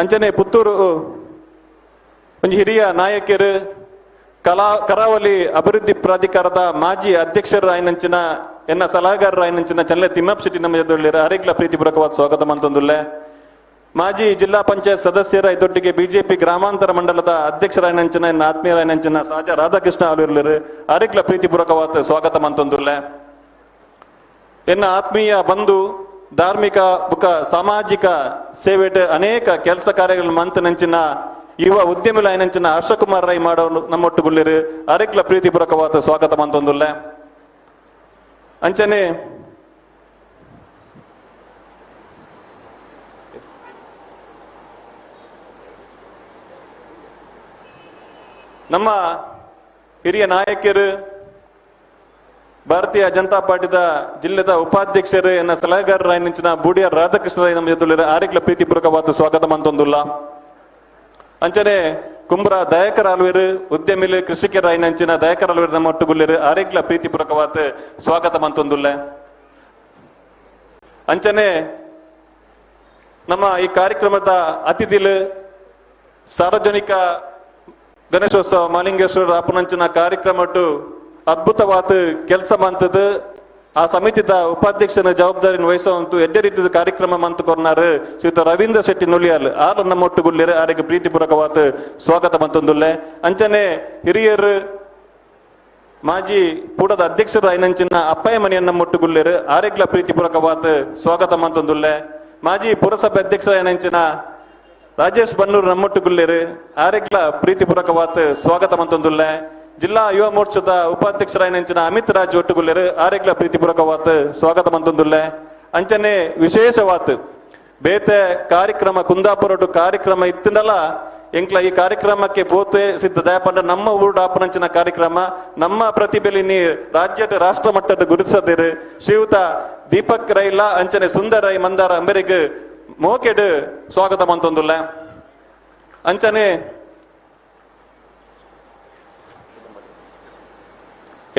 ಅಂಚನೆ ಪುತ್ತೂರು ಒಂಜಿ ಹಿರಿಯ ನಾಯಕರು ಕರಾವಳಿ ಅಭಿವೃದ್ಧಿ ಪ್ರಾಧಿಕಾರದ ಮಾಜಿ ಅಧ್ಯಕ್ಷರ ಐನಂಚಿನ ಎನ್ನ ಸಲಹೆಗಾರರ ಐನಂಚಿನ ಚಲ್ಲೆ ತಿಮ್ಮಪ್ಪ ಶೆಟ್ಟಿ ನಮ್ಮ ಜೊತೆ ಆರಿಗ್ಲ ಪ್ರೀತಿಪೂರ್ವಕವಾದ ಸ್ವಾಗತ ಮಂತೊಂದುಲ್ಲೆ. ಮಾಜಿ ಜಿಲ್ಲಾ ಪಂಚಾಯತ್ ಸದಸ್ಯರ ಇದೊಟ್ಟಿಗೆ ಬಿಜೆಪಿ ಗ್ರಾಮಾಂತರ ಮಂಡಲದ ಅಧ್ಯಕ್ಷರಾಯನಂಚಿನ ಎನ್ನ ಆತ್ಮೀಯರಾಯನಂಚಿನ ಸಾಜ ರಾಧಾಕೃಷ್ಣ ಅವರಿರ್ಲಿರು ಆರಿಗ್ಲ ಪ್ರೀತಿಪೂರ್ವಕವಾದ ಸ್ವಾಗತ ಮಂತೊಂದುಲ್ಲೆ. ಎನ್ನ ಆತ್ಮೀಯ ಬಂಧು ಧಾರ್ಮಿಕ ಬುಕ ಸಾಮಾಜಿಕ ಸೇವೆಟ್ ಅನೇಕ ಕೆಲಸ ಕಾರ್ಯಗಳ ಮಂತನಂಚಿನ ಯುವ ಉದ್ಯಮಿಲ ಐನಂಚಿನ ಹರ್ಷಕುಮಾರ್ ರೈ ಮಾಡೋನು ನಮ್ಮೊಟ್ಟುಗುಳ್ಳಿರು ಆರಿಗ್ಲ ಪ್ರೀತಿಪೂರ್ವಕವಾದ ಸ್ವಾಗತ ಮಂತೊಂದುಲ್ಲೆ. ಅಂಚನೆ ನಮ್ಮ ಹಿರಿಯ ನಾಯಕರು ಭಾರತೀಯ ಜನತಾ ಪಾರ್ಟಿದ ಜಿಲ್ಲೆದ ಉಪಾಧ್ಯಕ್ಷರು ಎನ್ನ ಸಲಹೆಗಾರರ ಐನಂಚಿನ ಬೂಡಿಯಾರ್ ರಾಧಾಕೃಷ್ಣ ರೈ ನಮ್ಮ ಜೊತೆ ಆರಿಗ್ಲ ಪ್ರೀತಿಪೂರ್ವಕವಾದ ಸ್ವಾಗತ ಮಂತೊಂದುಲ್ಲ. ಅಂಚನೆ ಕುಂಬ್ರ ದಯಾಕರ್ ಆಲ್ವೇರು ಉದ್ಯಮಿಲು ಕೃಷಿಕರ ಐನಂಚಿನ ದಯಾಕರ್ ಆಲ್ವೇರು ನಮ್ಮ ಒಟ್ಟುಗುಳ್ಳಿರು ಆರಿಗ್ಲ ಪ್ರೀತಿಪೂರ್ವಕವಾದ ಸ್ವಾಗತ ಮಂತೊಂದುಲ್ಲ. ಅಂಚನೆ ನಮ್ಮ ಈ ಕಾರ್ಯಕ್ರಮದ ಅತಿಥಿಲು ಸಾರ್ವಜನಿಕ ಗಣೇಶೋತ್ಸವ ಮಾಲಿಂಗೇಶ್ವರ ಅಪನಂಚಿನ ಕಾರ್ಯಕ್ರಮ ಅದ್ಭುತವಾದ ಕೆಲಸ ಮಂತದ್ದು ಆ ಸಮಿತಿದ ಉಪಾಧ್ಯಕ್ಷನ ಜವಾಬ್ದಾರಿಯನ್ನು ವಹಿಸುವಂತು ಎಡ್ಡೆ ರೀತಿಯ ಕಾರ್ಯಕ್ರಮ ಮಂತು ಕೊರ್ನಾರು ಶ್ರೀಯುತ ರವೀಂದ್ರ ಶೆಟ್ಟಿ ನುಲಿಯಾಲ್ ಆರು ನಮ್ಮೊಟ್ಟುಗುಳ್ಳಿರು ಆರಿಗೆ ಪ್ರೀತಿಪೂರ್ವಕವಾದ ಸ್ವಾಗತ ಮಂತೊಂದುಲ್ಲೆ. ಅಂಚನೆ ಹಿರಿಯರು ಮಾಜಿ ಪೂಡದ ಅಧ್ಯಕ್ಷರು ಐನಂಚಿನ ಅಪ್ಪಯ್ಯ ಮನೆಯನ್ನ ಮೊಟ್ಟುಗುಳ್ಳಿರು ಆರೆಗ್ಲ ಪ್ರೀತಿಪೂರ್ವಕವಾದ ಸ್ವಾಗತ ಮಂತೊಂದುಲ್ಲೆ. ಮಾಜಿ ಪುರಸಭೆ ಅಧ್ಯಕ್ಷರ ಐನಂಚಿನ ರಾಜೇಶ್ ಬನ್ನೂರು ನಮ್ಮೊಟ್ಟುಗುಳ್ಳಿರು ಆರೆಗ್ಲ ಪ್ರೀತಿಪೂರ್ವಕವಾದ ಸ್ವಾಗತ ಮಂತೊಂದುಲ್ಲೆ. ಜಿಲ್ಲಾ ಯುವ ಮೋರ್ಚಾದ ಉಪಾಧ್ಯಕ್ಷರಾಯನಂಚಿನ ಅಮಿತ್ ರಾಜ್ ಒಟ್ಟುಗುಲ್ಲೆರು ಆರೆಗ್ಲ ಪ್ರೀತಿಪೂರ್ವಕವಾದ ಸ್ವಾಗತ ಮಂತೊಂದುಲ್ಲೆ. ಅಂಚನೆ ವಿಶೇಷವಾತ್ ಬೇತೆ ಕಾರ್ಯಕ್ರಮ ಕುಂದಾಪುರಡು ಕಾರ್ಯಕ್ರಮ ಇತ್ತಿನಲ್ಲ ಎಂಕ್ಲ ಈ ಕಾರ್ಯಕ್ರಮಕ್ಕೆ ಪೋತೆ ಸಿದ್ಧ ದಯಪಂಡ ನಮ್ಮ ಊರು ಆಪನಂಚಿನ ಕಾರ್ಯಕ್ರಮ ನಮ್ಮ ಪ್ರತಿಭೆಲಿ ರಾಜ್ಯದ ರಾಷ್ಟ್ರ ಮಟ್ಟದ ಗುರುತಿಸದಿರು ಶ್ರೀಯುತ ದೀಪಕ್ ರೈಲ ಅಂಚನೆ ಸುಂದರ ರೈ ಮಂದಾರ ಅಂಬೆರಿಗ್ ಮೋಕೆಡ್ ಸ್ವಾಗತ ಮಂತೊಂದುಲ್ಲೆ. ಅಂಚನೆ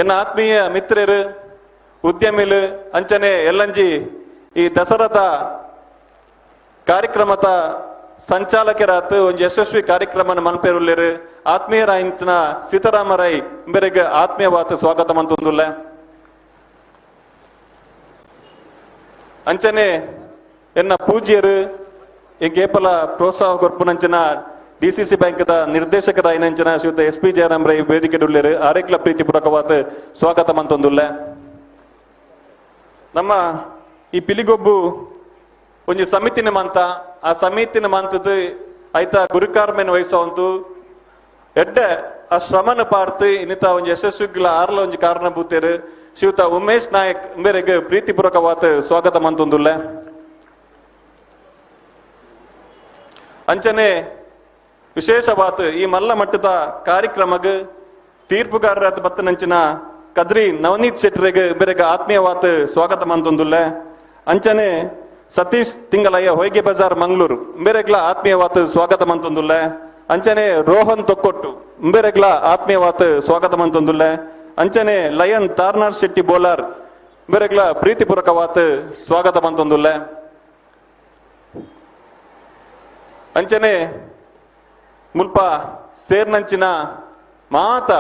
ಎನ್ನ ಆತ್ಮೀಯ ಮಿತ್ರರು ಉದ್ಯಮಿಲು ಅಂಚನೆ ಎಲ್ಲಂಜಿ ಈ ದಸರಾದ ಕಾರ್ಯಕ್ರಮದ ಸಂಚಾಲಕರಾತ್ ಒಂಜಿ ಯಶಸ್ವಿ ಕಾರ್ಯಕ್ರಮನ ಮನ್ಪೇರುಲ್ಲೇರು ಆತ್ಮೀಯರಾಯಿಂಚಿನ ಸೀತಾರಾಮ ರೈ ಇಂಬೆರೆಗ್ ಆತ್ಮೀಯವಾದ ಸ್ವಾಗತ ಮಂತೊಂದುಲ್ಲ. ಅಂಚನೆ ಎನ್ನ ಪೂಜ್ಯರು ಕೇಪಲ ಪ್ರೋತ್ಸಾಹ ಕೊರ್ಪುನಂಚಿನ ಡಿಸಿಸಿ ಬ್ಯಾಂಕ್ದ ನಿರ್ದೇಶಕರಾಯಿನಂಚಿನ ಶ್ರೀಯುತ ಎಸ್ ಪಿ ಜಯರಾಮ್ ರೈ ವೇದಿಕೆಡುಲ್ಲೇರು ಆರೇಕ್ಲ ಪ್ರೀತಿಪೂರ್ವಕವಾದ ಸ್ವಾಗತ ಮಂತೊಂದುಲ್ಲ. ನಮ್ಮ ಈ ಪಿಲಿಗೊಬ್ಬು ಒಂಜಿ ಸಮಿತಿನ ಮಂತ, ಆ ಸಮಿತಿನ ಮಂತದ ಐತ ಗುರುಕಾರ್ಮೆನ್ ವಹಿಸುವಂತು ಎಡ್ಡೆ ಆ ಶ್ರಮನ ಪಾರ್ತು ಇನ್ನಿತ ಒಂಜಿ ಯಶಸ್ವಿಗಳ ಆರ್ಲ ಒಂಜಿ ಕಾರಣಭೂತರು ಶ್ರೀಯುತ ಉಮೇಶ್ ನಾಯಕ್ ಮೇರೆಗೆ ಪ್ರೀತಿಪೂರ್ವಕವಾದ ಸ್ವಾಗತ ಮಂತೊಂದುಲ್ಲ. ಅಂಚನೆ ವಿಶೇಷವಾದ ಈ ಮಲ್ಲ ಮಟ್ಟದ ಕಾರ್ಯಕ್ರಮಗ್ ತೀರ್ಪುಗಾರರ ಬತ್ತನಂಚಿನ ಕದ್ರಿ ನವನೀತ್ ಶೆಟ್ಟರಿಗೆ ಬೇರೆಗೆ ಆತ್ಮೀಯವಾದ ಸ್ವಾಗತ ಮಂತೊಂದುಲ್ಲ. ಅಂಚನೆ ಸತೀಶ್ ತಿಂಗಳಯ್ಯ ಹೊಯ್ಗೆ ಬಜಾರ್ ಮಂಗಳೂರು ಬೇರೆಗ್ಲ ಆತ್ಮೀಯವಾದ ಸ್ವಾಗತ ಮಂತೊಂದುಲ್ಲ. ಅಂಚನೆ ರೋಹನ್ ತೊಕ್ಕೊಟ್ಟು ಬೇರೆಗ್ಲ ಆತ್ಮೀಯವಾದ ಸ್ವಾಗತ ಮಂತೊಂದುಲ್ಲ. ಅಂಚನೆ ಲಯನ್ ತಾರ್ನಾರ್ ಶೆಟ್ಟಿ ಬೋಲಾರ್ ಬೇರೆಗ್ಲ ಪ್ರೀತಿಪೂರ್ವಕವಾದ ಸ್ವಾಗತ ಮಂತೊಂದುಲ್ಲ. ಅಂಚನೆ ಮುಲ್ಪ ಸೇರ್ನಂಚಿನ ಮಾತ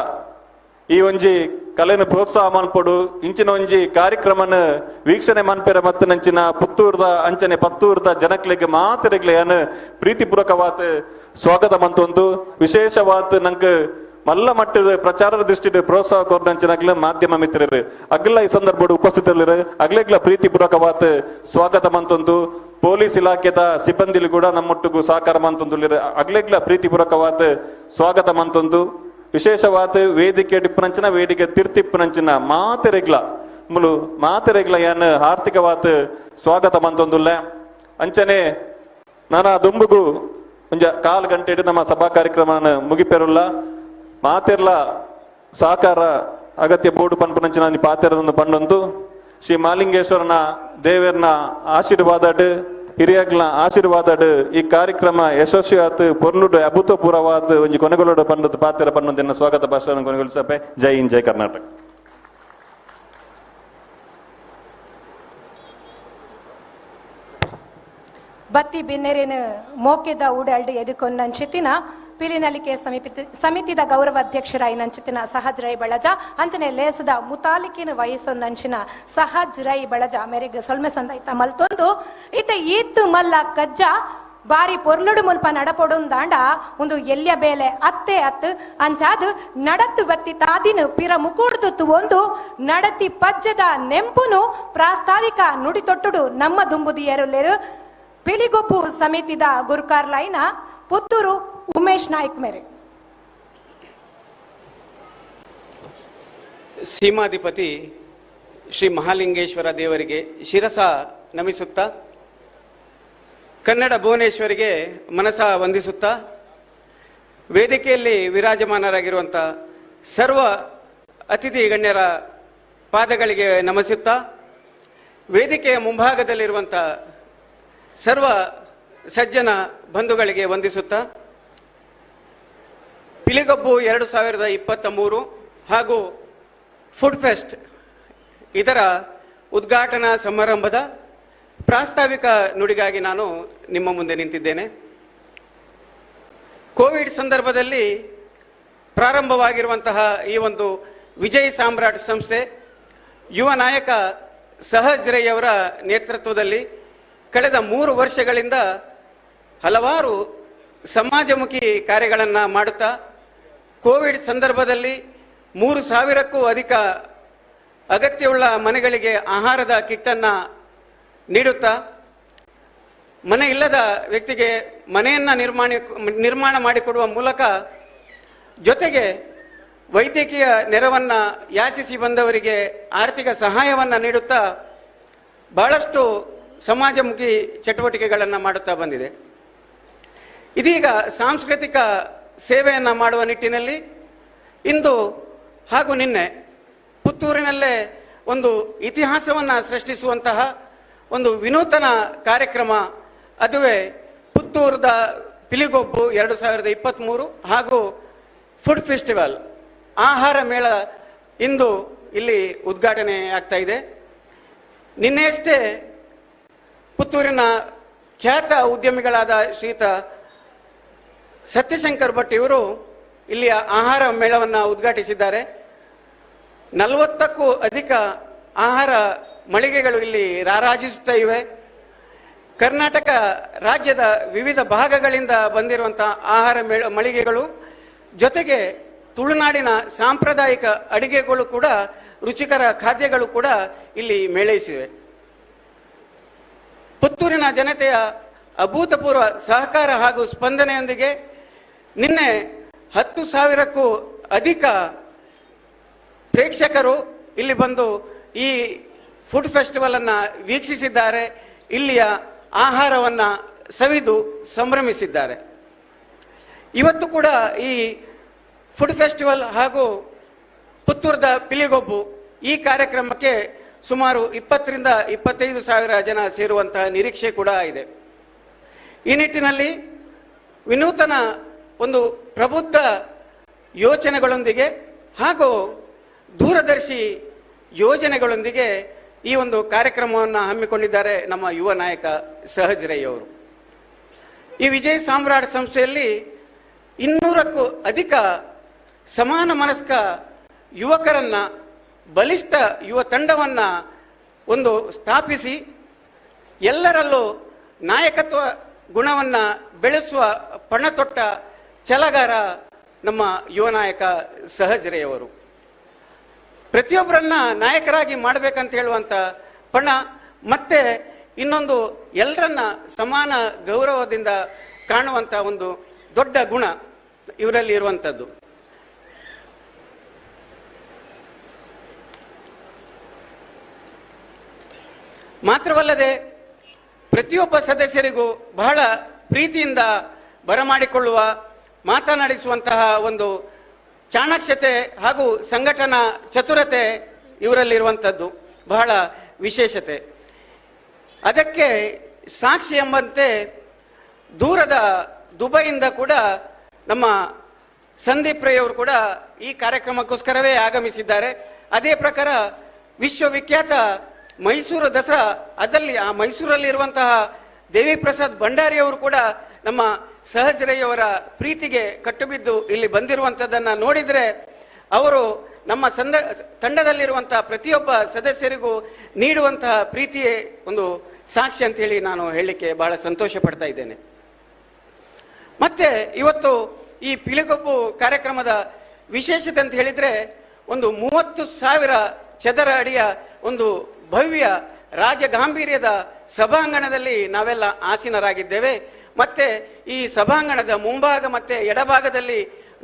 ಈ ಒಂಜಿ ಕಲೆನ ಪ್ರೋತ್ಸಾಹ ಮನ್ಪೊಡು ಇಂಚಿನ ಒಂಜಿ ಕಾರ್ಯಕ್ರಮನ ವೀಕ್ಷಣೆ ಮನ್ಪೆರ ಮತ್ತು ನಂಚಿನ ಪುತ್ತೂರ್ದ ಅಂಚನೆ ಪತ್ತೂರ್ದ ಜನಕ್ಲೆಗ್ ಮಾತೆರೆಗ್ಲೆಯನ್ ಪ್ರೀತಿಪೂರ್ವಕವಾದ ಸ್ವಾಗತ ಮಂತೊಂದು ವಿಶೇಷವಾದ ನಂಗೆ ಮಲ್ಲ ಮಟ್ಟದ ಪ್ರಚಾರದ ದೃಷ್ಟಿಡ್ ಪ್ರೋತ್ಸಾಹ ಕೊರ್ನಂಚಿನಗ್ಲ ಮಾಧ್ಯಮ ಮಿತ್ರರು ಅಗ್ಲ ಈ ಸಂದರ್ಭ ಉಪಸ್ಥಿತರಿರು ಅಗ್ಲೆಗ್ಲ ಪ್ರೀತಿಪೂರ್ವಕವಾದ ಸ್ವಾಗತ ಮಂತೊಂದು. ಪೊಲೀಸ್ ಇಲಾಖೆದ ಸಿಬ್ಬಂದಿಲು ಕೂಡ ನಮ್ಮೊಟ್ಟಿಗೂ ಸಹಕಾರ ಮಂತೊಂದು ಅಗ್ಲೆಗ್ಲ ಪ್ರೀತಿಪೂರ್ವಕವಾದ ಸ್ವಾಗತ ಮಂತೊಂದು. ವಿಶೇಷವಾದ ವೇದಿಕೆ ಡಿಪ್ಪನಂಚಿನ ವೇದಿಕೆ ತಿರ್ತಿಪ್ಪನಂಚಿನ ಮಾತೆರೆಗ್ಲ ಮುಲು ಮಾತೆರೆಗ್ಲ ಏನ್ ಆರ್ಥಿಕವಾದ ಸ್ವಾಗತ ಮಂತೊಂದುಲ್ಲ. ಅಂಚನೆ ನಾನಾ ದುಂಬುಗು ಒಂಜ ಕಾಲು ಗಂಟೆ ನಮ್ಮ ಸಭಾ ಕಾರ್ಯಕ್ರಮನ ಮುಗಿಪೆರುಲ್ಲ ಮಾತೆರ್ಲ ಸಹಕಾರ ಅಗತ್ಯ ಬೋರ್ಡು ಪನ್ಪನಂಚಿನ ಪಾತೆರನ್ನು ಪಂಡೊಂದು ಶ್ರೀ ಮಾಲಿಂಗೇಶ್ವರನ ದೇವರನ ಆಶೀರ್ವಾದಡ್ ಹಿರಿಯಗ್ಲ ಆಶೀರ್ವಾದಡ್ ಈ ಕಾರ್ಯಕ್ರಮ ಯಶಸ್ವಿ ಆತು ಪೊರ್ಲುಡು ಅಭೂತಪೂರ್ವವಾದ ಒಂಜಿ ಕೊನೆಗೊಳ್ಳೋಡು ಪಂಡದ ಪಾತೆರ ಪನ್ನೊಂದಿನ ಸ್ವಾಗತ ಭಾಷಣ ಕೊನೆಗೊಳಿಸಪೆ. ಜೈ ಹಿಂದ್, ಜೈ ಕರ್ನಾಟಕ. ಬತ್ತಿ ಬಿನ್ನೆರೇನು ಮೋಕೆದ ಉಡಲ್ಡು ಎದುಕೊನ್ನಂಚಿತಿನ ಪಿಲಿನಲಿಕೆ ಸಮಿತಿದ ಗೌರವ ಅಧ್ಯಕ್ಷರಾಯಿ ನಂಚಿತಿನ ಸಹಜ್ ರೈ ಬಳಜ ಅಂಚನೆ ಲೇಸದ ಮುತಾಲಿಕಿನ ವಯಸ್ಸೊನ್ನಂಚಿನ ಸಹಜ್ ರೈ ಬಳಜ ಮೇರೆಗೆ ಸೊಲ್ಮೆ ಸಂದೈತ ಮಲ್ತೊಂದು ಇತ ಈತ್ತು ಮಲ್ಲ ಕಜ್ಜ ಬಾರಿ ಪೊರ್ಲುಡು ಮುಲ್ಪ ನಡಪೊಡುಂದಾಂಡ ಒಂದು ಎಲ್ಯ ಬೇಲೆ ಅತ್ತೆ ಅತ್ತು ಅಂಚಾದು ನಡತ್ತು ಬತ್ತಿ ತಾದಿನ ಪಿರ ಮುಕುಡ್ದು ಒಂದು ನಡತಿ ಪಜ್ಜದ ನೆಂಪುನು ಪ್ರಾಸ್ತಾವಿಕ ನುಡಿತೊಟ್ಟುಡು ನಮ್ಮ ದುಂಬುದಿಯರುಲೇರು ಪಿಲಿಗೊಪ್ಪು ಸಮಿತಿದ ಗುರುಕಾರ್ ಲೈನ ಪುತ್ತೂರು ಉಮೇಶ್ ನಾಯ್ಕ್ ಮೇರೆ. ಸೀಮಾಧಿಪತಿ ಶ್ರೀ ಮಹಾಲಿಂಗೇಶ್ವರ ದೇವರಿಗೆ ಶಿರಸ ನಮಿಸುತ್ತಾ, ಕನ್ನಡ ಭುವನೇಶ್ವರಿಗೆ ಮನಸ ವಂದಿಸುತ್ತಾ, ವೇದಿಕೆಯಲ್ಲಿ ವಿರಾಜಮಾನರಾಗಿರುವಂಥ ಸರ್ವ ಅತಿಥಿ ಗಣ್ಯರ ಪಾದಗಳಿಗೆ ನಮಿಸುತ್ತಾ, ವೇದಿಕೆಯ ಮುಂಭಾಗದಲ್ಲಿರುವಂಥ ಸರ್ವ ಸಜ್ಜನ ಬಂಧುಗಳಿಗೆ ವಂದಿಸುತ್ತಾ, ಪಿಲಿಗೊಬ್ಬು 2023 ಹಾಗೂ ಫುಡ್ ಫೆಸ್ಟ್ ಇದರ ಉದ್ಘಾಟನಾ ಸಮಾರಂಭದ ಪ್ರಾಸ್ತಾವಿಕ ನುಡಿಗಾಗಿ ನಾನು ನಿಮ್ಮ ಮುಂದೆ ನಿಂತಿದ್ದೇನೆ. ಕೋವಿಡ್ ಸಂದರ್ಭದಲ್ಲಿ ಪ್ರಾರಂಭವಾಗಿರುವಂತಹ ಈ ಒಂದು ವಿಜಯ ಸಾಮ್ರಾಟ್ ಸಂಸ್ಥೆ ಯುವ ನಾಯಕ ಸಹಜ್ ರೈಯವರ ನೇತೃತ್ವದಲ್ಲಿ ಕಳೆದ 3 ವರ್ಷಗಳಿಂದ ಹಲವಾರು ಸಮಾಜಮುಖಿ ಕಾರ್ಯಗಳನ್ನು ಮಾಡುತ್ತಾ ಕೋವಿಡ್ ಸಂದರ್ಭದಲ್ಲಿ 3,000ಕ್ಕೂ ಅಧಿಕ ಅಗತ್ಯವುಳ್ಳ ಮನೆಗಳಿಗೆ ಆಹಾರದ ಕಿಟ್ಟನ್ನು ನೀಡುತ್ತಾ, ಮನೆ ಇಲ್ಲದ ವ್ಯಕ್ತಿಗೆ ಮನೆಯನ್ನು ನಿರ್ಮಾಣ ಮಾಡಿಕೊಡುವ ಮೂಲಕ, ಜೊತೆಗೆ ವೈದ್ಯಕೀಯ ನೆರವನ್ನು ಯಾಚಿಸಿ ಬಂದವರಿಗೆ ಆರ್ಥಿಕ ಸಹಾಯವನ್ನು ನೀಡುತ್ತಾ ಬಹಳಷ್ಟು ಸಮಾಜಮುಖಿ ಚಟುವಟಿಕೆಗಳನ್ನು ಮಾಡುತ್ತಾ ಬಂದಿದೆ. ಇದೀಗ ಸಾಂಸ್ಕೃತಿಕ ಸೇವೆಯನ್ನು ಮಾಡುವ ನಿಟ್ಟಿನಲ್ಲಿ ಇಂದು ಹಾಗೂ ನಿನ್ನೆ ಪುತ್ತೂರಿನಲ್ಲೇ ಒಂದು ಇತಿಹಾಸವನ್ನು ಸೃಷ್ಟಿಸುವಂತಹ ಒಂದು ವಿನೂತನ ಕಾರ್ಯಕ್ರಮ, ಅದುವೇ ಪುತ್ತೂರದ ಪಿಲಿಗೊಬ್ಬು 2023 ಹಾಗೂ ಫುಡ್ ಫೆಸ್ಟಿವಲ್ ಆಹಾರ ಮೇಳ ಇಂದು ಇಲ್ಲಿ ಉದ್ಘಾಟನೆ ಆಗ್ತಾ ಇದೆ. ನಿನ್ನೆಯಷ್ಟೇ ಪುತ್ತೂರಿನ ಖ್ಯಾತ ಉದ್ಯಮಿಗಳಾದ ಶ್ರೀಯುತ ಸತ್ಯಶಂಕರ್ ಭಟ್ ಇವರು ಇಲ್ಲಿಯ ಆಹಾರ ಮೇಳವನ್ನು ಉದ್ಘಾಟಿಸಿದ್ದಾರೆ. 40ಕ್ಕೂ ಅಧಿಕ ಆಹಾರ ಮಳಿಗೆಗಳು ಇಲ್ಲಿ ರಾರಾಜಿಸುತ್ತಾ ಇವೆ. ಕರ್ನಾಟಕ ರಾಜ್ಯದ ವಿವಿಧ ಭಾಗಗಳಿಂದ ಬಂದಿರುವಂಥ ಆಹಾರ ಮಳಿಗೆಗಳು ಜೊತೆಗೆ ತುಳುನಾಡಿನ ಸಾಂಪ್ರದಾಯಿಕ ಅಡಿಗೆಗಳು ಕೂಡ, ರುಚಿಕರ ಖಾದ್ಯಗಳು ಕೂಡ ಇಲ್ಲಿ ಮೇಳೈಸಿವೆ. ಪುತ್ತೂರಿನ ಜನತೆಯ ಅಭೂತಪೂರ್ವ ಸಹಕಾರ ಹಾಗೂ ಸ್ಪಂದನೆಯೊಂದಿಗೆ ನಿನ್ನೆ 10,000ಕ್ಕೂ ಅಧಿಕ ಪ್ರೇಕ್ಷಕರು ಇಲ್ಲಿ ಬಂದು ಈ ಫುಡ್ ಫೆಸ್ಟಿವಲನ್ನು ವೀಕ್ಷಿಸಿದ್ದಾರೆ, ಇಲ್ಲಿಯ ಆಹಾರವನ್ನು ಸವಿದು ಸಂಭ್ರಮಿಸಿದ್ದಾರೆ. ಇವತ್ತು ಕೂಡ ಈ ಫುಡ್ ಫೆಸ್ಟಿವಲ್ ಹಾಗೂ ಪುತ್ತೂರದ ಪಿಲಿಗೊಬ್ಬು ಈ ಕಾರ್ಯಕ್ರಮಕ್ಕೆ ಸುಮಾರು 20 ರಿಂದ 25 ಸಾವಿರ ಜನ ಸೇರುವಂತಹ ನಿರೀಕ್ಷೆ ಕೂಡ ಇದೆ. ಈ ನಿಟ್ಟಿನಲ್ಲಿ ವಿನೂತನ ಒಂದು ಪ್ರಬುದ್ಧ ಯೋಚನೆಗಳೊಂದಿಗೆ ಹಾಗೂ ದೂರದರ್ಶಿ ಯೋಜನೆಗಳೊಂದಿಗೆ ಈ ಒಂದು ಕಾರ್ಯಕ್ರಮವನ್ನು ಹಮ್ಮಿಕೊಂಡಿದ್ದಾರೆ ನಮ್ಮ ಯುವ ನಾಯಕ ಸಹಜ್ ರೈ ಅವರು. ಈ ವಿಜಯ ಸಾಮ್ರಾಟ್ ಸಂಸ್ಥೆಯಲ್ಲಿ 200ಕ್ಕೂ ಅಧಿಕ ಸಮಾನ ಮನಸ್ಕ ಯುವಕರನ್ನು, ಬಲಿಷ್ಠ ಯುವ ತಂಡವನ್ನು ಒಂದು ಸ್ಥಾಪಿಸಿ ಎಲ್ಲರಲ್ಲೂ ನಾಯಕತ್ವ ಗುಣವನ್ನು ಬೆಳೆಸುವ ಪಣತೊಟ್ಟ ಛಲಗಾರ ನಮ್ಮ ಯುವ ನಾಯಕ ಸಹಜ್ ರೈ ಅವರು. ಪ್ರತಿಯೊಬ್ಬರನ್ನ ನಾಯಕರಾಗಿ ಮಾಡಬೇಕಂತ ಹೇಳುವಂಥ ಪಣ, ಮತ್ತೆ ಇನ್ನೊಂದು ಎಲ್ಲರನ್ನ ಸಮಾನ ಗೌರವದಿಂದ ಕಾಣುವಂಥ ಒಂದು ದೊಡ್ಡ ಗುಣ ಇವರಲ್ಲಿ ಇರುವಂಥದ್ದು. ಮಾತ್ರವಲ್ಲದೆ ಪ್ರತಿಯೊಬ್ಬ ಸದಸ್ಯರಿಗೂ ಬಹಳ ಪ್ರೀತಿಯಿಂದ ಬರಮಾಡಿಕೊಳ್ಳುವ, ಮಾತನಾಡಿಸುವಂತಹ ಒಂದು ಚಾಣಾಕ್ಷತೆ ಹಾಗೂ ಸಂಘಟನಾ ಚತುರತೆ ಇವರಲ್ಲಿರುವಂಥದ್ದು ಬಹಳ ವಿಶೇಷತೆ. ಅದಕ್ಕೆ ಸಾಕ್ಷಿ ಎಂಬಂತೆ ದೂರದ ದುಬೈಯಿಂದ ಕೂಡ ನಮ್ಮ ಸಂದೀಪ್ ರೈ ಅವರು ಕೂಡ ಈ ಕಾರ್ಯಕ್ರಮಕ್ಕೋಸ್ಕರವೇ ಆಗಮಿಸಿದ್ದಾರೆ. ಅದೇ ಪ್ರಕಾರ ವಿಶ್ವವಿಖ್ಯಾತ ಮೈಸೂರು ದಸರಾ, ಅದರಲ್ಲಿ ಆ ಮೈಸೂರಲ್ಲಿರುವಂತಹ ದೇವಿಪ್ರಸಾದ್ ಭಂಡಾರಿ ಅವರು ಕೂಡ ನಮ್ಮ ಸಹಜ್ ರೈ ಅವರ ಪ್ರೀತಿಗೆ ಕಟ್ಟುಬಿದ್ದು ಇಲ್ಲಿ ಬಂದಿರುವಂಥದ್ದನ್ನು ನೋಡಿದರೆ ಅವರು ನಮ್ಮ ತಂಡದಲ್ಲಿರುವಂತಹ ಪ್ರತಿಯೊಬ್ಬ ಸದಸ್ಯರಿಗೂ ನೀಡುವಂತಹ ಪ್ರೀತಿಯೇ ಒಂದು ಸಾಕ್ಷಿ ಅಂತ ಹೇಳಿ ನಾನು ಹೇಳಲಿಕ್ಕೆ ಬಹಳ ಸಂತೋಷ ಪಡ್ತಾ ಇದ್ದೇನೆ. ಮತ್ತೆ ಇವತ್ತು ಈ ಪಿಲಿಗೊಬ್ಬು ಕಾರ್ಯಕ್ರಮದ ವಿಶೇಷತೆ ಅಂತ ಹೇಳಿದರೆ ಒಂದು 30,000 ಚದರ ಅಡಿಯ ಒಂದು ಭವ್ಯ ರಾಜಗಾಂಭೀರ್ಯದ ಸಭಾಂಗಣದಲ್ಲಿ ನಾವೆಲ್ಲ ಆಸೀನರಾಗಿದ್ದೇವೆ. ಮತ್ತೆ ಈ ಸಭಾಂಗಣದ ಮುಂಭಾಗ ಮತ್ತೆ ಎಡಭಾಗದಲ್ಲಿ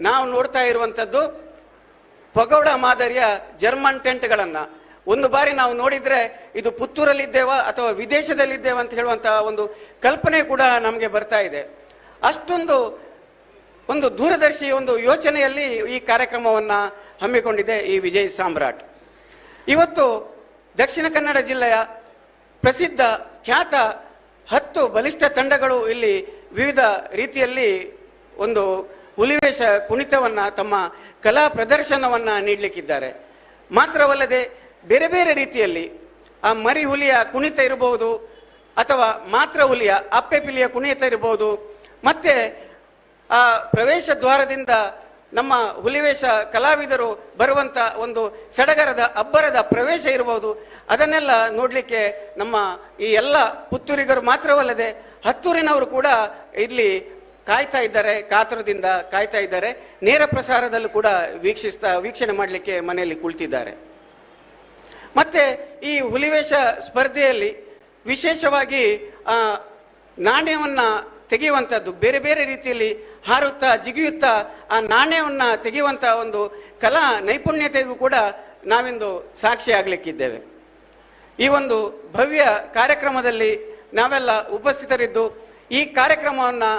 ನಾವು ನೋಡ್ತಾ ಇರುವಂಥದ್ದು ಪಗೋಡ ಮಾದರಿಯ ಜರ್ಮನ್ ಟೆಂಟ್ಗಳನ್ನು. ಒಂದು ಬಾರಿ ನಾವು ನೋಡಿದರೆ ಇದು ಪುತ್ತೂರಲ್ಲಿದ್ದೇವಾ ಅಥವಾ ವಿದೇಶದಲ್ಲಿದ್ದೇವಾ ಅಂತ ಹೇಳುವಂತಹ ಒಂದು ಕಲ್ಪನೆ ಕೂಡ ನಮಗೆ ಬರ್ತಾ ಇದೆ. ಅಷ್ಟೊಂದು ಒಂದು ದೂರದರ್ಶಿ ಒಂದು ಯೋಚನೆಯಲ್ಲಿ ಈ ಕಾರ್ಯಕ್ರಮವನ್ನು ಹಮ್ಮಿಕೊಂಡಿದೆ ಈ ವಿಜಯ್ ಸಾಮ್ರಾಟ್. ಇವತ್ತು ದಕ್ಷಿಣ ಕನ್ನಡ ಜಿಲ್ಲೆಯ ಪ್ರಸಿದ್ಧ ಖ್ಯಾತ 10 ಬಲಿಷ್ಠ ತಂಡಗಳು ಇಲ್ಲಿ ವಿವಿಧ ರೀತಿಯಲ್ಲಿ ಒಂದು ಹುಲಿವೇಷ ಕುಣಿತವನ್ನು, ತಮ್ಮ ಕಲಾ ಪ್ರದರ್ಶನವನ್ನು ನೀಡಲಿಕ್ಕಿದ್ದಾರೆ. ಮಾತ್ರವಲ್ಲದೆ ಬೇರೆ ಬೇರೆ ರೀತಿಯಲ್ಲಿ ಆ ಮರಿ ಹುಲಿಯ ಕುಣಿತ ಇರಬಹುದು, ಅಥವಾ ಮಾತ್ರ ಹುಲಿಯ ಅಪ್ಪೆ ಪಿಲಿಯ ಕುಣಿತ ಇರಬಹುದು, ಮತ್ತು ಆ ಪ್ರವೇಶ ದ್ವಾರದಿಂದ ನಮ್ಮ ಹುಲಿವೇಷ ಕಲಾವಿದರು ಬರುವಂಥ ಒಂದು ಸಡಗರದ ಅಬ್ಬರದ ಪ್ರವೇಶ ಇರಬಹುದು. ಅದನ್ನೆಲ್ಲ ನೋಡಲಿಕ್ಕೆ ನಮ್ಮ ಈ ಎಲ್ಲ ಪುತ್ತೂರಿಗರು ಮಾತ್ರವಲ್ಲದೆ ಹತ್ತೂರಿನವರು ಕೂಡ ಇಲ್ಲಿ ಕಾಯ್ತಾ ಇದ್ದಾರೆ, ಕಾತುರದಿಂದ ಕಾಯ್ತಾ ಇದ್ದಾರೆ. ನೇರ ಪ್ರಸಾರದಲ್ಲೂ ಕೂಡ ವೀಕ್ಷಣೆ ಮಾಡಲಿಕ್ಕೆ ಮನೆಯಲ್ಲಿ ಕುಳಿತಿದ್ದಾರೆ. ಮತ್ತು ಈ ಹುಲಿವೇಷ ಸ್ಪರ್ಧೆಯಲ್ಲಿ ವಿಶೇಷವಾಗಿ ನಾಣ್ಯವನ್ನು ತೆಗೆಯುವಂಥದ್ದು, ಬೇರೆ ಬೇರೆ ರೀತಿಯಲ್ಲಿ ಹಾರುತ್ತಾ ಜಿಗಿಯುತ್ತಾ ಆ ನಾಣ್ಯವನ್ನು ತೆಗೆಯುವಂಥ ಒಂದು ಕಲಾ ನೈಪುಣ್ಯತೆಗೂ ಕೂಡ ನಾವಿಂದು ಸಾಕ್ಷಿಯಾಗಲಿಕ್ಕಿದ್ದೇವೆ. ಈ ಒಂದು ಭವ್ಯ ಕಾರ್ಯಕ್ರಮದಲ್ಲಿ ನಾವೆಲ್ಲ ಉಪಸ್ಥಿತರಿದ್ದು ಈ ಕಾರ್ಯಕ್ರಮವನ್ನು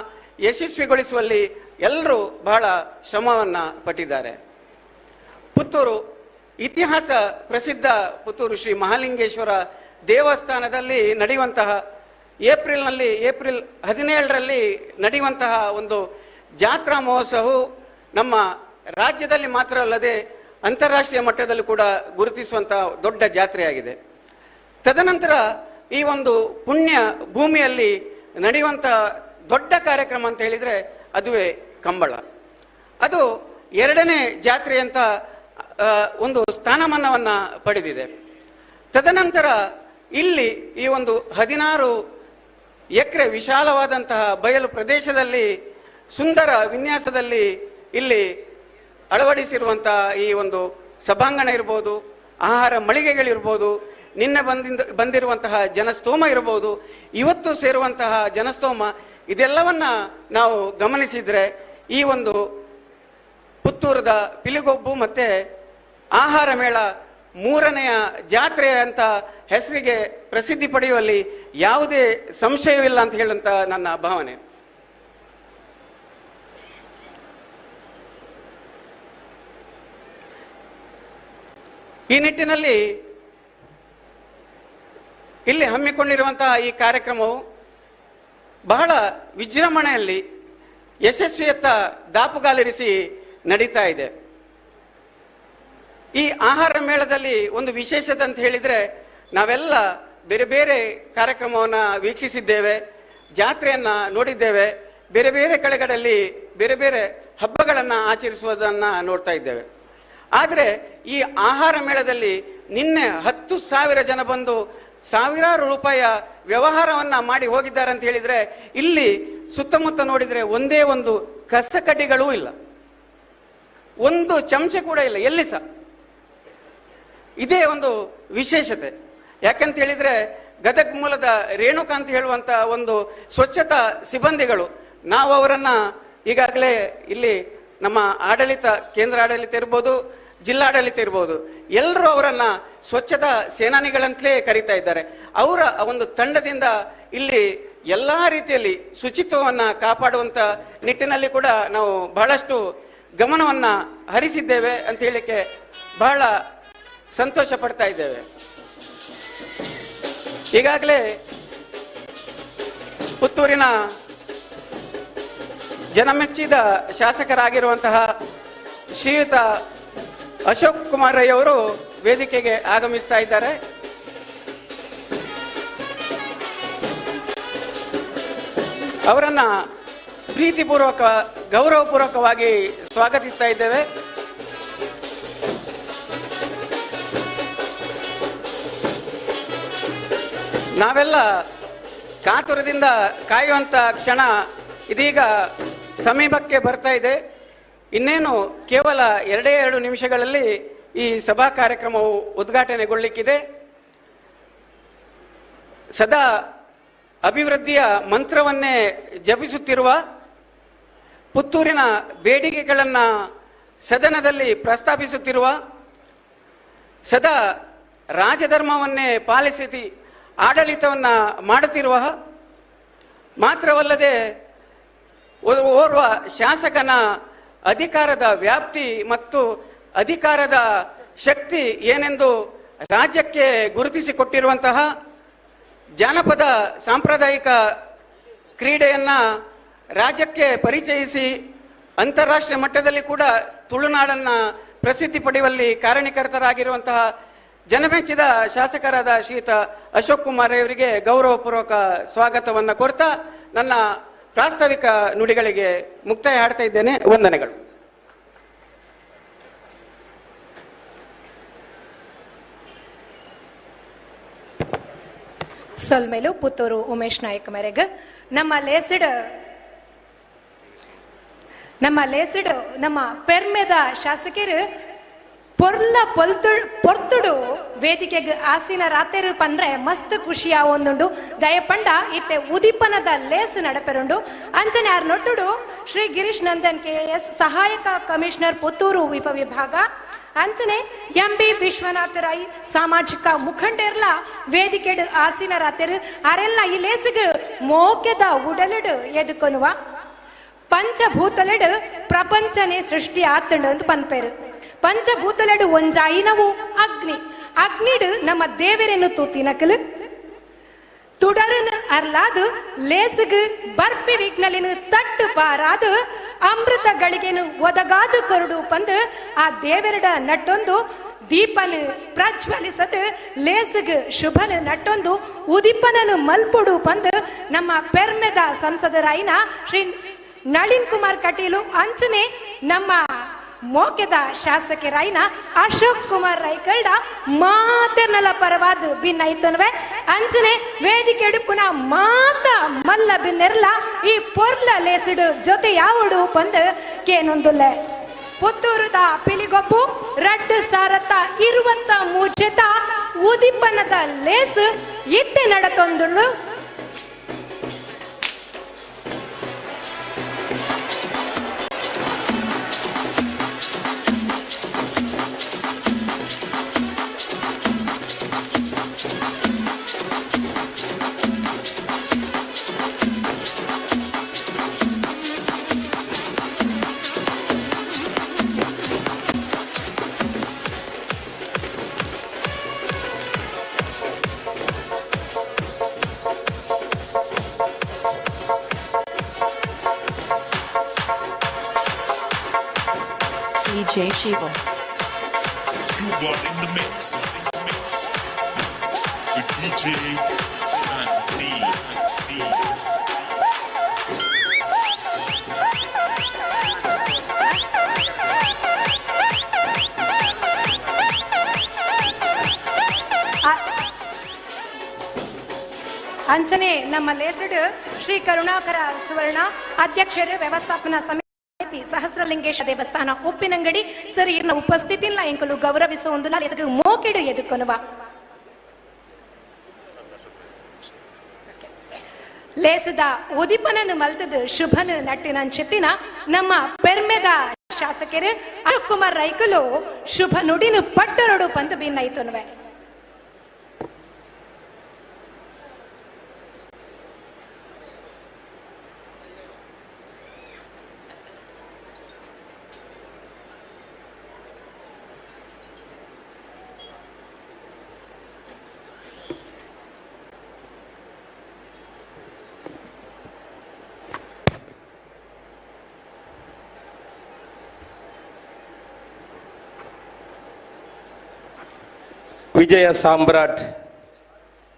ಯಶಸ್ವಿಗೊಳಿಸುವಲ್ಲಿ ಎಲ್ಲರೂ ಬಹಳ ಶ್ರಮವನ್ನು ಪಟ್ಟಿದ್ದಾರೆ. ಪುತ್ತೂರು ಇತಿಹಾಸ ಪ್ರಸಿದ್ಧ ಪುತ್ತೂರು ಶ್ರೀ ಮಹಾಲಿಂಗೇಶ್ವರ ದೇವಸ್ಥಾನದಲ್ಲಿ ನಡೆಯುವಂತಹ ಏಪ್ರಿಲ್ 17ರಲ್ಲಿ ನಡೆಯುವಂತಹ ಒಂದು ಜಾತ್ರಾ ಮಹೋತ್ಸವವು ನಮ್ಮ ರಾಜ್ಯದಲ್ಲಿ ಮಾತ್ರ ಅಲ್ಲದೆ ಅಂತಾರಾಷ್ಟ್ರೀಯ ಮಟ್ಟದಲ್ಲಿ ಕೂಡ ಗುರುತಿಸುವಂತಹ ದೊಡ್ಡ ಜಾತ್ರೆಯಾಗಿದೆ. ತದನಂತರ ಈ ಒಂದು ಪುಣ್ಯ ಭೂಮಿಯಲ್ಲಿ ನಡೆಯುವಂಥ ದೊಡ್ಡ ಕಾರ್ಯಕ್ರಮ ಅಂತ ಹೇಳಿದರೆ ಅದುವೇ ಕಂಬಳ. ಅದು ಎರಡನೇ ಜಾತ್ರೆ ಅಂತ ಒಂದು ಸ್ಥಾನಮಾನವನ್ನು ಪಡೆದಿದೆ. ತದನಂತರ ಇಲ್ಲಿ ಈ ಒಂದು 16 ಎಕರೆ ವಿಶಾಲವಾದಂತಹ ಬಯಲು ಪ್ರದೇಶದಲ್ಲಿ ಸುಂದರ ವಿನ್ಯಾಸದಲ್ಲಿ ಇಲ್ಲಿ ಅಳವಡಿಸಿರುವಂತಹ ಈ ಒಂದು ಸಭಾಂಗಣ ಇರ್ಬೋದು, ಆಹಾರ ಮಳಿಗೆಗಳಿರ್ಬೋದು, ನಿನ್ನೆ ಬಂದಿರುವಂತಹ ಜನಸ್ತೋಮ ಇರ್ಬೋದು, ಇವತ್ತು ಸೇರುವಂತಹ ಜನಸ್ತೋಮ, ಇದೆಲ್ಲವನ್ನು ನಾವು ಗಮನಿಸಿದರೆ ಈ ಒಂದು ಪುತ್ತೂರದ ಪಿಲಿಗೊಬ್ಬು ಮತ್ತು ಆಹಾರ ಮೇಳ ಮೂರನೆಯ ಜಾತ್ರೆ ಅಂತ ಹೆಸರಿಗೆ ಪ್ರಸಿದ್ಧಿ ಪಡೆಯುವಲ್ಲಿ ಯಾವುದೇ ಸಂಶಯವಿಲ್ಲ ಅಂತ ಹೇಳುವಂಥ ನನ್ನ ಭಾವನೆ. ಈ ನಿಟ್ಟಿನಲ್ಲಿ ಇಲ್ಲಿ ಹಮ್ಮಿಕೊಂಡಿರುವಂತಹ ಈ ಕಾರ್ಯಕ್ರಮವು ಬಹಳ ವಿಜೃಂಭಣೆಯಲ್ಲಿ ಯಶಸ್ವಿಯತ್ತ ದಾಪುಗಾಲಿರಿಸಿ ನಡೀತಾ ಇದೆ. ಈ ಆಹಾರ ಮೇಳದಲ್ಲಿ ಒಂದು ವಿಶೇಷತೆ ಅಂತ ಹೇಳಿದರೆ, ನಾವೆಲ್ಲ ಬೇರೆ ಬೇರೆ ಕಾರ್ಯಕ್ರಮವನ್ನು ವೀಕ್ಷಿಸಿದ್ದೇವೆ, ಜಾತ್ರೆಯನ್ನು ನೋಡಿದ್ದೇವೆ, ಬೇರೆ ಬೇರೆ ಕಡೆಗಳಲ್ಲಿ ಬೇರೆ ಬೇರೆ ಹಬ್ಬಗಳನ್ನು ಆಚರಿಸುವುದನ್ನು ನೋಡ್ತಾ ಇದ್ದೇವೆ. ಆದರೆ ಈ ಆಹಾರ ಮೇಳದಲ್ಲಿ ನಿನ್ನೆ 10,000 ಜನ ಬಂದು ಸಾವಿರಾರು ರೂಪಾಯಿಯ ವ್ಯವಹಾರವನ್ನು ಮಾಡಿ ಹೋಗಿದ್ದಾರೆ ಅಂತ ಹೇಳಿದರೆ, ಇಲ್ಲಿ ಸುತ್ತಮುತ್ತ ನೋಡಿದರೆ ಒಂದೇ ಒಂದು ಕಸಕಡ್ಡಿಗಳೂ ಇಲ್ಲ, ಒಂದು ಚಮಚ ಕೂಡ ಇಲ್ಲ ಎಲ್ಲಿ ಸಹ. ಇದೇ ಒಂದು ವಿಶೇಷತೆ. ಯಾಕಂತ ಹೇಳಿದರೆ ಗದಗ್ ಮೂಲದ ರೇಣುಕಾ ಅಂತ ಹೇಳುವಂಥ ಒಂದು ಸ್ವಚ್ಛತಾ ಸಿಬ್ಬಂದಿಗಳು, ನಾವು ಅವರನ್ನು ಈಗಾಗಲೇ ಇಲ್ಲಿ ನಮ್ಮ ಆಡಳಿತ, ಕೇಂದ್ರ ಆಡಳಿತ ಇರ್ಬೋದು, ಜಿಲ್ಲಾಡಳಿತ ಇರ್ಬೋದು, ಎಲ್ಲರೂ ಅವರನ್ನು ಸ್ವಚ್ಛತಾ ಸೇನಾನಿಗಳಂತಲೇ ಕರೀತಾ ಇದ್ದಾರೆ. ಅವರ ಒಂದು ತಂಡದಿಂದ ಇಲ್ಲಿ ಎಲ್ಲ ರೀತಿಯಲ್ಲಿ ಶುಚಿತ್ವವನ್ನು ಕಾಪಾಡುವಂಥ ನಿಟ್ಟಿನಲ್ಲಿ ಕೂಡ ನಾವು ಬಹಳಷ್ಟು ಗಮನವನ್ನು ಹರಿಸಿದ್ದೇವೆ ಅಂತ ಹೇಳಲಿಕ್ಕೆ ಬಹಳ ಸಂತೋಷ ಪಡ್ತಾ ಇದ್ದೇವೆ. ಈಗಾಗಲೇ ಪುತ್ತೂರಿನ ಜನಮೆಚ್ಚಿದ ಶಾಸಕರಾಗಿರುವಂತಹ ಶ್ರೀಯುತ ಅಶೋಕ್ ಕುಮಾರ್ ರೈ ಅವರು ವೇದಿಕೆಗೆ ಆಗಮಿಸ್ತಾ ಇದ್ದಾರೆ. ಅವರನ್ನ ಪ್ರೀತಿಪೂರ್ವಕ ಗೌರವಪೂರ್ವಕವಾಗಿ ಸ್ವಾಗತಿಸ್ತಾ ಇದ್ದೇವೆ. ನಾವೆಲ್ಲ ಕಾತುರದಿಂದ ಕಾಯುವಂಥ ಕ್ಷಣ ಇದೀಗ ಸಮೀಪಕ್ಕೆ ಬರ್ತಾ ಇದೆ. ಇನ್ನೇನು ಕೇವಲ 2 ನಿಮಿಷಗಳಲ್ಲಿ ಈ ಸಭಾ ಕಾರ್ಯಕ್ರಮವು ಉದ್ಘಾಟನೆಗೊಳ್ಳಲಿಕ್ಕಿದೆ. ಸದಾ ಅಭಿವೃದ್ಧಿಯ ಮಂತ್ರವನ್ನೇ ಜಪಿಸುತ್ತಿರುವ ಪುತ್ತೂರಿನ ಬೇಡಿಕೆಗಳನ್ನು ಸದನದಲ್ಲಿ ಪ್ರಸ್ತಾಪಿಸುತ್ತಿರುವ, ಸದಾ ರಾಜಧರ್ಮವನ್ನೇ ಪಾಲಿಸಿ ಆಡಳಿತವನ್ನು ಮಾಡುತ್ತಿರುವ, ಮಾತ್ರವಲ್ಲದೆ ಓರ್ವ ಶಾಸಕನ ಅಧಿಕಾರದ ವ್ಯಾಪ್ತಿ ಮತ್ತು ಅಧಿಕಾರದ ಶಕ್ತಿ ಏನೆಂದು ರಾಜ್ಯಕ್ಕೆ ಗುರುತಿಸಿಕೊಟ್ಟಿರುವಂತಹ ಜಾನಪದ ಸಾಂಪ್ರದಾಯಿಕ ಕ್ರೀಡೆಯನ್ನು ರಾಜ್ಯಕ್ಕೆ ಪರಿಚಯಿಸಿ ಅಂತಾರಾಷ್ಟ್ರೀಯ ಮಟ್ಟದಲ್ಲಿ ಕೂಡ ತುಳುನಾಡನ್ನು ಪ್ರಸಿದ್ಧಿ ಪಡೆಯುವಲ್ಲಿ ಕಾರಣೀಕರ್ತರಾಗಿರುವಂತಹ ಜನಮೆಚ್ಚಿದ ಶಾಸಕರಾದ ಶ್ರೀಯುತ ಅಶೋಕ್ ಕುಮಾರ್ ಅವರಿಗೆ ಗೌರವಪೂರ್ವಕ ಸ್ವಾಗತವನ್ನು ಕೊಡ್ತಾ ನನ್ನ ಪ್ರಾಸ್ತಾವಿಕ ನುಡಿಗಳಿಗೆ ಮುಕ್ತಾಯ ಹಾಡ್ತಾ ಇದ್ದೇನೆ. ವಂದನೆಗಳು. ಸೊಲ್ಮೇಲು ಪುತ್ತೂರು ಉಮೇಶ್ ನಾಯಕ್ ಮೇರೆಗೆ ನಮ್ಮ ಲೇಸಿಡ್ ನಮ್ಮ ಪೆರ್ಮೆದ ಶಾಸಕರು ಪೊರ್ಲ ಪೊರ್ತುಡು ವೇದಿಕೆಗೆ ಆಸಿನ ರಾತೆರು ಪಂದ್ರೆ ಮಸ್ತ್ ಖುಷಿಯ ಒಂದುಂಡು ದಯಪಂಡ ಇತ್ತೆ ಉದಿಪನದ ಲೇಸು ನಡಪೆರುಂಡು. ಅಂಚನೆ ಆರ್ ನೊಟ್ಟುಡು ಶ್ರೀ ಗಿರೀಶ್ ನಂದನ್ ಕೆಎಸ್ ಸಹಾಯಕ ಕಮಿಷನರ್ ಪುತ್ತೂರು ಉಪವಿಭಾಗ, ಅಂಚನೆ ಎಂ ಬಿ ವಿಶ್ವನಾಥ ರೈ ಸಾಮಾಜಿಕ ಮುಖಂಡರ್ಲ ವೇದಿಕೆಡು ಆಸಿನ ರಾತೆರು ಅರೆಲ್ಲ ಈ ಲೇಸುಗು ಮೋಕೆದ ಉಡಲಿಡು ಎದುಕೊನುವ ಪಂಚಭೂತಲೆಡು ಪ್ರಪಂಚನೇ ಸೃಷ್ಟಿ ಆತಂಡು ಅಂತ ಪನ್ಪೇರು. ಪಂಚಭೂತಲೆಡು ಒಂಜಾಯಿನವು ಅಗ್ನಿ, ಅಗ್ನಿಡು ನಮ್ಮ ದೇವರೆನ್ನು ತೂತಿನಕಲು ತುಡರನು ಅರ್ಲಾದು ಲೇಸುಗು ಬರ್ಪಿ ವಿಘ್ನಲಿನ ತಟ್ಟು ಪಾರಾದು ಅಮೃತ ಗಳಿಗೆನು ಒದಗಾದು ಕೊರಡು ಪಂದು ಆ ದೇವರಡ ನಟ್ಟೊಂದು ದೀಪನು ಪ್ರಜ್ವಲಿಸದು ಲೇಸುಗ್ ಶುಭನ ನಟ್ಟೊಂದು ಉದಿಪನನು ಮಲ್ಪೊಡು ಪಂದು ನಮ್ಮ ಪೆರ್ಮೆದ ಸಂಸದರಾಯಿನ ಶ್ರೀ ನಳಿನ್ ಕುಮಾರ್ ಕಟೀಲು ಅಂಚನೆ ನಮ್ಮ ಮೋಕೆದ ಶಾಸಕರಾಯಿನ ಅಶೋಕ್ ಕುಮಾರ್ ರೈಕಲ್ಡ ಮಾತೆರ್ನಲ ಪರವಾದ ಭಿನ್ನೈತನ್ವೆ ಅಂಚನೆ ವೇದಿಕೆ ಪುನಃ ಮಾತ ಮಲ್ಲ ಬಿನ್ನೆರ್ಲ ಈ ಪೊರ್ಲ ಲೇಸಿಡು ಜೊತೆ ಯಾವಡು ಪಂದು ಕೇನೊಂದುಲ್ಲೆ. ಪುತ್ತೂರುದ ಪಿಲಿಗೊಬ್ಬು ರಡ್ಡು ಸಾರತ್ತ ಇರುವಂತ ಮೂಜೆತ ಉದಿಪನದ ಲೇಸು ಇತ್ತೆ ನಡತೊಂದುಳ್ಳು. DJ Shiva. You are in the mix with DJ Sandy. ಅಂಚನೆ ನಮ್ಮ ಲೇಸಡು ಶ್ರೀ ಕರುಣಾಕರ ಸುವರ್ಣ ಅಧ್ಯಕ್ಷರು ವ್ಯವಸ್ಥಾಪನಾ ಸಮಿತಿ ಸಹಸ್ರಲಿಂಗೇಶ ದೇವಸ್ಥಾನ ಉಪ್ಪಿನಂಗಡಿ ಸರ್ ಇರ್ನ ಉಪಸ್ಥಿತಿಲ್ಲ ಎಂಕಲು ಗೌರವಿಸುವ ಒಂದು ಲೇಸಗು ಮೋಕೆಡು ಎದುಕೊನುವ ಲೇಸದ ಉದಿಪನನ್ನು ಮಲ್ತದು ಶುಭನ ನಟ್ಟಿನಂಚಿತ್ತಿನ ನಮ್ಮ ಪೆರ್ಮೆದ ಶಾಸಕರು ಅರುಣ್ ಕುಮಾರ್ ರೈಕಲು ಶುಭ ನುಡಿನು ಪಟ್ಟರೊಡು ಪಂದು ಭಿನ್ನೈತುನುವೆ. ವಿಜಯ ಸಾಮ್ರಾಟ್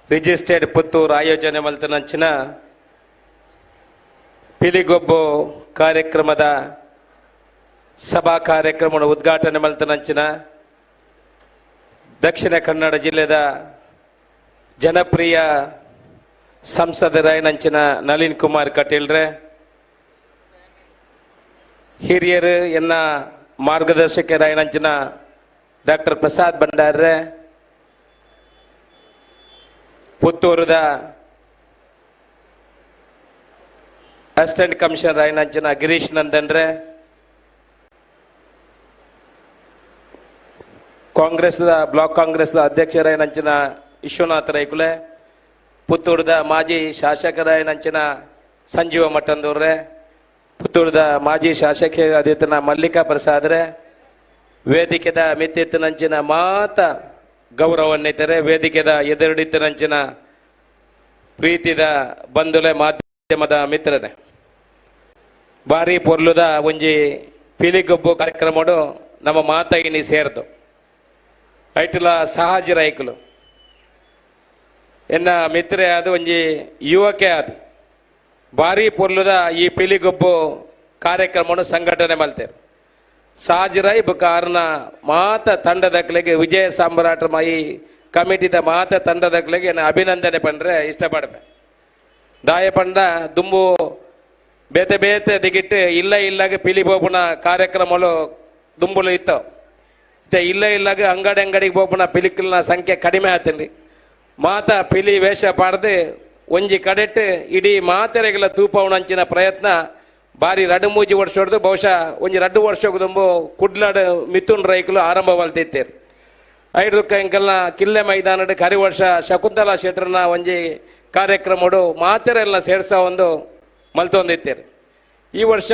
ರಿಜಿಸ್ಟರ್ಡ್ ಪುತ್ತೂರು ಆಯೋಜನೆ ಮಲ್ತನಂಚಿನ ಪಿಲಿಗೊಬ್ಬು ಕಾರ್ಯಕ್ರಮದ ಸಭಾ ಕಾರ್ಯಕ್ರಮದ ಉದ್ಘಾಟನೆ ಮಲ್ತನಂಚಿನ ದಕ್ಷಿಣ ಕನ್ನಡ ಜಿಲ್ಲೆದ ಜನಪ್ರಿಯ ಸಂಸದರಾಯನಂಚಿನ ನಳಿನ್ ಕುಮಾರ್ ಕಟೀಲ್ರೆ, ಹಿರಿಯರು ಎನ್ನ ಮಾರ್ಗದರ್ಶಕರಾಯನಂಚಿನ ಡಾಕ್ಟರ್ ಪ್ರಸಾದ್ ಭಂಡಾರ್ರೆ, ಪುತ್ತೂರುದ ಅಸಿಸ್ಟೆಂಟ್ ಕಮಿಷನರ್ ಆಯನಂಚಿನ ಗಿರೀಶ್ ನಂದನ್ರೆ, ಕಾಂಗ್ರೆಸ್ದ ಬ್ಲಾಕ್ ಕಾಂಗ್ರೆಸ್ದ ಅಧ್ಯಕ್ಷರಾಯನಂಚಿನ ವಿಶ್ವನಾಥ ರೈಕುಲೆ, ಪುತ್ತೂರುದ ಮಾಜಿ ಶಾಸಕರಾಯನಂಚಿನ ಸಂಜೀವ ಮಠಂದೂರ್ರೆ, ಪುತ್ತೂರುದ ಮಾಜಿ ಶಾಸಕ ಆದಿತ್ಯನ ಮಲ್ಲಿಕಾ ಪ್ರಸಾದ್ರೆ, ವೇದಿಕೆದ ಮಿತ್ತಿತ್ತನಂಚಿನ ಮಾತ ಗೌರವನ್ನಿತರೆ, ವೇದಿಕೆದ ಎದುರುಡಿತ್ತನಂಚಿನ ಪ್ರೀತಿದ ಬಂಧುಲೆ ಮಾಧ್ಯಮದ ಮಿತ್ರನೆ, ಬಾರಿ ಪೊರ್ಲುದ ಒಂಜಿ ಪಿಲಿಗೊಬ್ಬು ಕಾರ್ಯಕ್ರಮಡು ನಮ್ಮ ಮಾತಾಯಿನಿ ಸೇರ್ದು ಐಟುಲ ಸಹಜ ರೈಕುಲು ಎನ್ನ ಮಿತ್ರೆ ಅದು ಒಂಜಿ ಯುವಕೆ ಅದು ಬಾರಿ ಪೊರ್ಲುದ ಈ ಪಿಲಿಗೊಬ್ಬು ಕಾರ್ಯಕ್ರಮವನ್ನು ಸಂಘಟನೆ ಮಲ್ತೇರು. ಸಾಜಿರಾಯ್ ಬುಕಾರ್ನ ಮಾತ ತಂಡದಕ್ಲೆಗೆ ವಿಜಯ ಸಾಮ್ರಾಟ ಈ ಕಮಿಟಿದ ಮಾತ ತಂಡದಕ್ಲೆಗೆ ನಾನು ಅಭಿನಂದನೆ ಪಂಡ್ರೆ ಇಷ್ಟಪಡ್ಪೆ. ದಾಯ ಪಂಡ ದುಂಬು ಬೇತೆ ಬೇತೆ ದಿಗಿಟ್ಟು ಇಲ್ಲ ಇಲ್ಲಾಗ ಪಿಲಿ ಬೋಪುನ ಕಾರ್ಯಕ್ರಮಗಳು ದುಂಬುಲು ಇತ್ತು. ಇಲ್ಲ ಇಲ್ಲಾಗ ಅಂಗಡಿ ಅಂಗಡಿಗೆ ಬೋಪುನ ಪಿಲಿಕಲ್ನ ಸಂಖ್ಯೆ ಕಡಿಮೆ ಆತಂడి. ಮಾತ ಪಿಲಿ ವೇಷ ಪಾಡ್ದು ಒಂಜಿ ಕಡೆಟ್ಟು ಇಡೀ ಮಾತೆರೆಗಳ ತೂಪವನಂಚಿನ ಪ್ರಯತ್ನ ಬಾರಿ ರಡ್ಡು ಮೂಜಿ ವರ್ಷ ಹೊಡೆದು ಬಹುಶಃ ಒಂಜಿ ರಡ್ಡು ವರ್ಷಕ್ಕೆ ದುಂಬು ಕುಡ್ಲಾಡು ಮಿಥುನ್ ರೈಕುಲು ಆರಂಭ ಮಲ್ತಿತ್ತೇರು. ಐದುಕ್ಕ ಎಂಕಲ್ನ ಕಿಲ್ಲೆ ಮೈದಾನಡ್ ಕರಿ ವರ್ಷ ಶಕುಂತಲಾ ಶೆಟ್ರನ ಒಂಜಿ ಕಾರ್ಯಕ್ರಮಡು ಮಾತೆರೆಲ್ಲ ಸೇರ್ಸ ಒಂದು ಮಲ್ತೊಂದಿತ್ತೇರು. ಈ ವರ್ಷ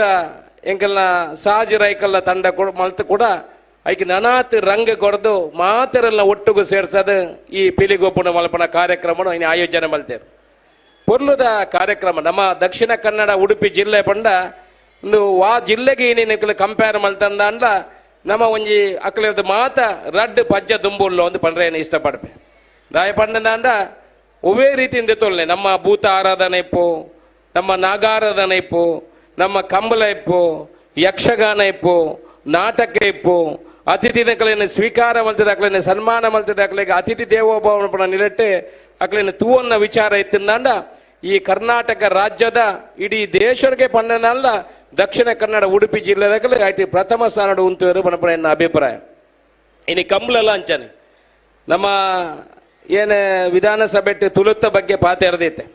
ಎಂಕಲ್ನ ಸಹಜ ರೈಕಲ್ನ ತಂಡ ಕೂಡ ಮಲ್ತು ಕೂಡ ಐಕ್ ನನಾತ್ ರಂಗ ಕೊಡ್ದು ಮಾತೆರೆಲ್ಲ ಒಟ್ಟುಗು ಸೇರ್ಸದು ಈ ಪಿಲಿಗೊಪ್ಪುನ ಮಲ್ಪನ ಕಾರ್ಯಕ್ರಮನು ಇನ್ನು ಆಯೋಜನೆ ಮಲ್ತೇರು. ಪೊರ್ಲುದ ಕಾರ್ಯಕ್ರಮ ನಮ್ಮ ದಕ್ಷಿಣ ಕನ್ನಡ ಉಡುಪಿ ಜಿಲ್ಲೆ ಪಂಡ ಒಂದು ವಾ ಜಿಲ್ಲೆಗೆ ಏನೇನು ಕಂಪೇರ್ ಮಲ್ತಂದ ಅಂಡ ನಮ್ಮ ಒಂಜಿ ಅಕ್ಲೆರ್ದ್ ಮಾತ ರಡ್ಡ್ ಪಜ್ಜ ದುಂಬುಲ್ಲೋ ಅಂದ್ ಪಂಡ್ರೆ ಏನ್ ಇಷ್ಟಪಡ್ಪೆ ದಾಯ ಪಂಡಂದಾಂಡ ಒವ್ವೇ ರೀತಿಯಿಂದ ತೊಲ್ಲೆ ನಮ್ಮ ಭೂತ ಆರಾಧನೆ ಇಪ್ಪು, ನಮ್ಮ ನಾಗಾರಾಧನೆ ಇಪ್ಪು, ನಮ್ಮ ಕಂಬಳ ಇಪ್ಪು, ಯಕ್ಷಗಾನ ಇಪ್ಪು, ನಾಟಕ ಇಪ್ಪು, ಅತಿಥಿ ದಕ್ಲೆನ್ ಸ್ವೀಕಾರ ಮಲ್ತದ ಅಕ್ಲೆನ್ ಸನ್ಮಾನ ಮಲ್ತದ ಅಕ್ಲೆಗ್ ಅತಿಥಿ ದೇವೋಭವ ನಿಲೆಟ್ಟು ಅಕ್ಲೆನ್ ತೂವನ್ನ ವಿಚಾರ ಇತ್ತಿಂದಾಂಡ ಈ ಕರ್ನಾಟಕ ರಾಜ್ಯದ ಇಡೀ ದೇಶಕ್ಕೆ ಪಂಡನಲ್ಲ ದಕ್ಷಿಣ ಕನ್ನಡ ಉಡುಪಿ ಜಿಲ್ಲೆದಾಗಲೇ IT ಪ್ರಥಮ ಸ್ಥಾನದ ಉಂತುವರು ಪಣಪಣ ಎನ್ನ ಅಭಿಪ್ರಾಯ. ಇನ್ನು ಕಂಬಳಲ್ಲ ಅಂಚಾನೆ ನಮ್ಮ ಏನು ವಿಧಾನಸಭೆ ತುಳುತ್ತ ಬಗ್ಗೆ ಪಾತೆರ್ದೈತೆ,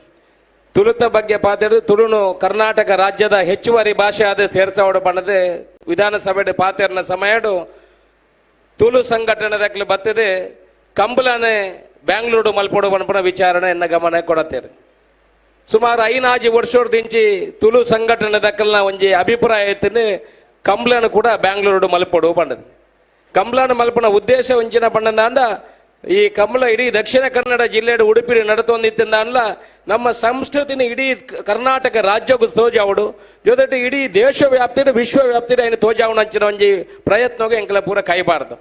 ತುಳುತ್ತ ಬಗ್ಗೆ ಪಾತೆರ್ದು ತುಳುನು ಕರ್ನಾಟಕ ರಾಜ್ಯದ ಹೆಚ್ಚುವರಿ ಭಾಷೆ ಆದ ಸೇರ್ಸಾವಡು ಬಣ್ಣದೆ ವಿಧಾನಸಭೆ ಪಾತೆರ್ನ ಸಮಯಡು ತುಳು ಸಂಘಟನೆದಾಗಲೇ ಬತ್ತದೆ ಕಂಬಳನೆ ಬ್ಯಾಂಗ್ಳೂರು ಮಲ್ಪೋಡು ಪಣಪಣ ವಿಚಾರಣೆ ಎನ್ನ ಗಮನ ಕೊಡತ್ತೇವೆ. ಸುಮಾರು 5 ವರ್ಷದಿಂಚಿ ತುಳು ಸಂಘಟನೆ ದಕ್ಕಲ್ನ ಒಂಜಿ ಅಭಿಪ್ರಾಯ ಐತಿನಿ ಕಂಬ್ಳನ ಕೂಡ ಬ್ಯಾಂಗ್ಳೂರು ಮಲ್ಪೋಡು ಪಂಡದು. ಕಂಬ್ಳನ ಮಲ್ಪನ ಉದ್ದೇಶ ಒಂಚಿನ ಪಂಡಂದಾಂಡ ಈ ಕಂಬಳ ಇಡೀ ದಕ್ಷಿಣ ಕನ್ನಡ ಜಿಲ್ಲೆಯ ಉಡುಪಿ ನಡತೊಂದಿತ್ತಿಂದಾಂಡ್ಲ ನಮ್ಮ ಸಂಸ್ಕೃತಿನ ಇಡೀ ಕರ್ನಾಟಕ ರಾಜ್ಯಕ್ಕೂ ತೋಜಾವಡು ಜೊತೆಗೆ ಇಡೀ ದೇಶ ವ್ಯಾಪ್ತಿಡು ವಿಶ್ವ ವ್ಯಾಪ್ತಿಡು ఆయన ತೋಜಾವಣ ಅಂಚಿನ ಒಂಜಿ ಪ್ರಯತ್ನಗೆ ಎಂಕಲ ಪೂರ ಕೈಬಾರ್ದು.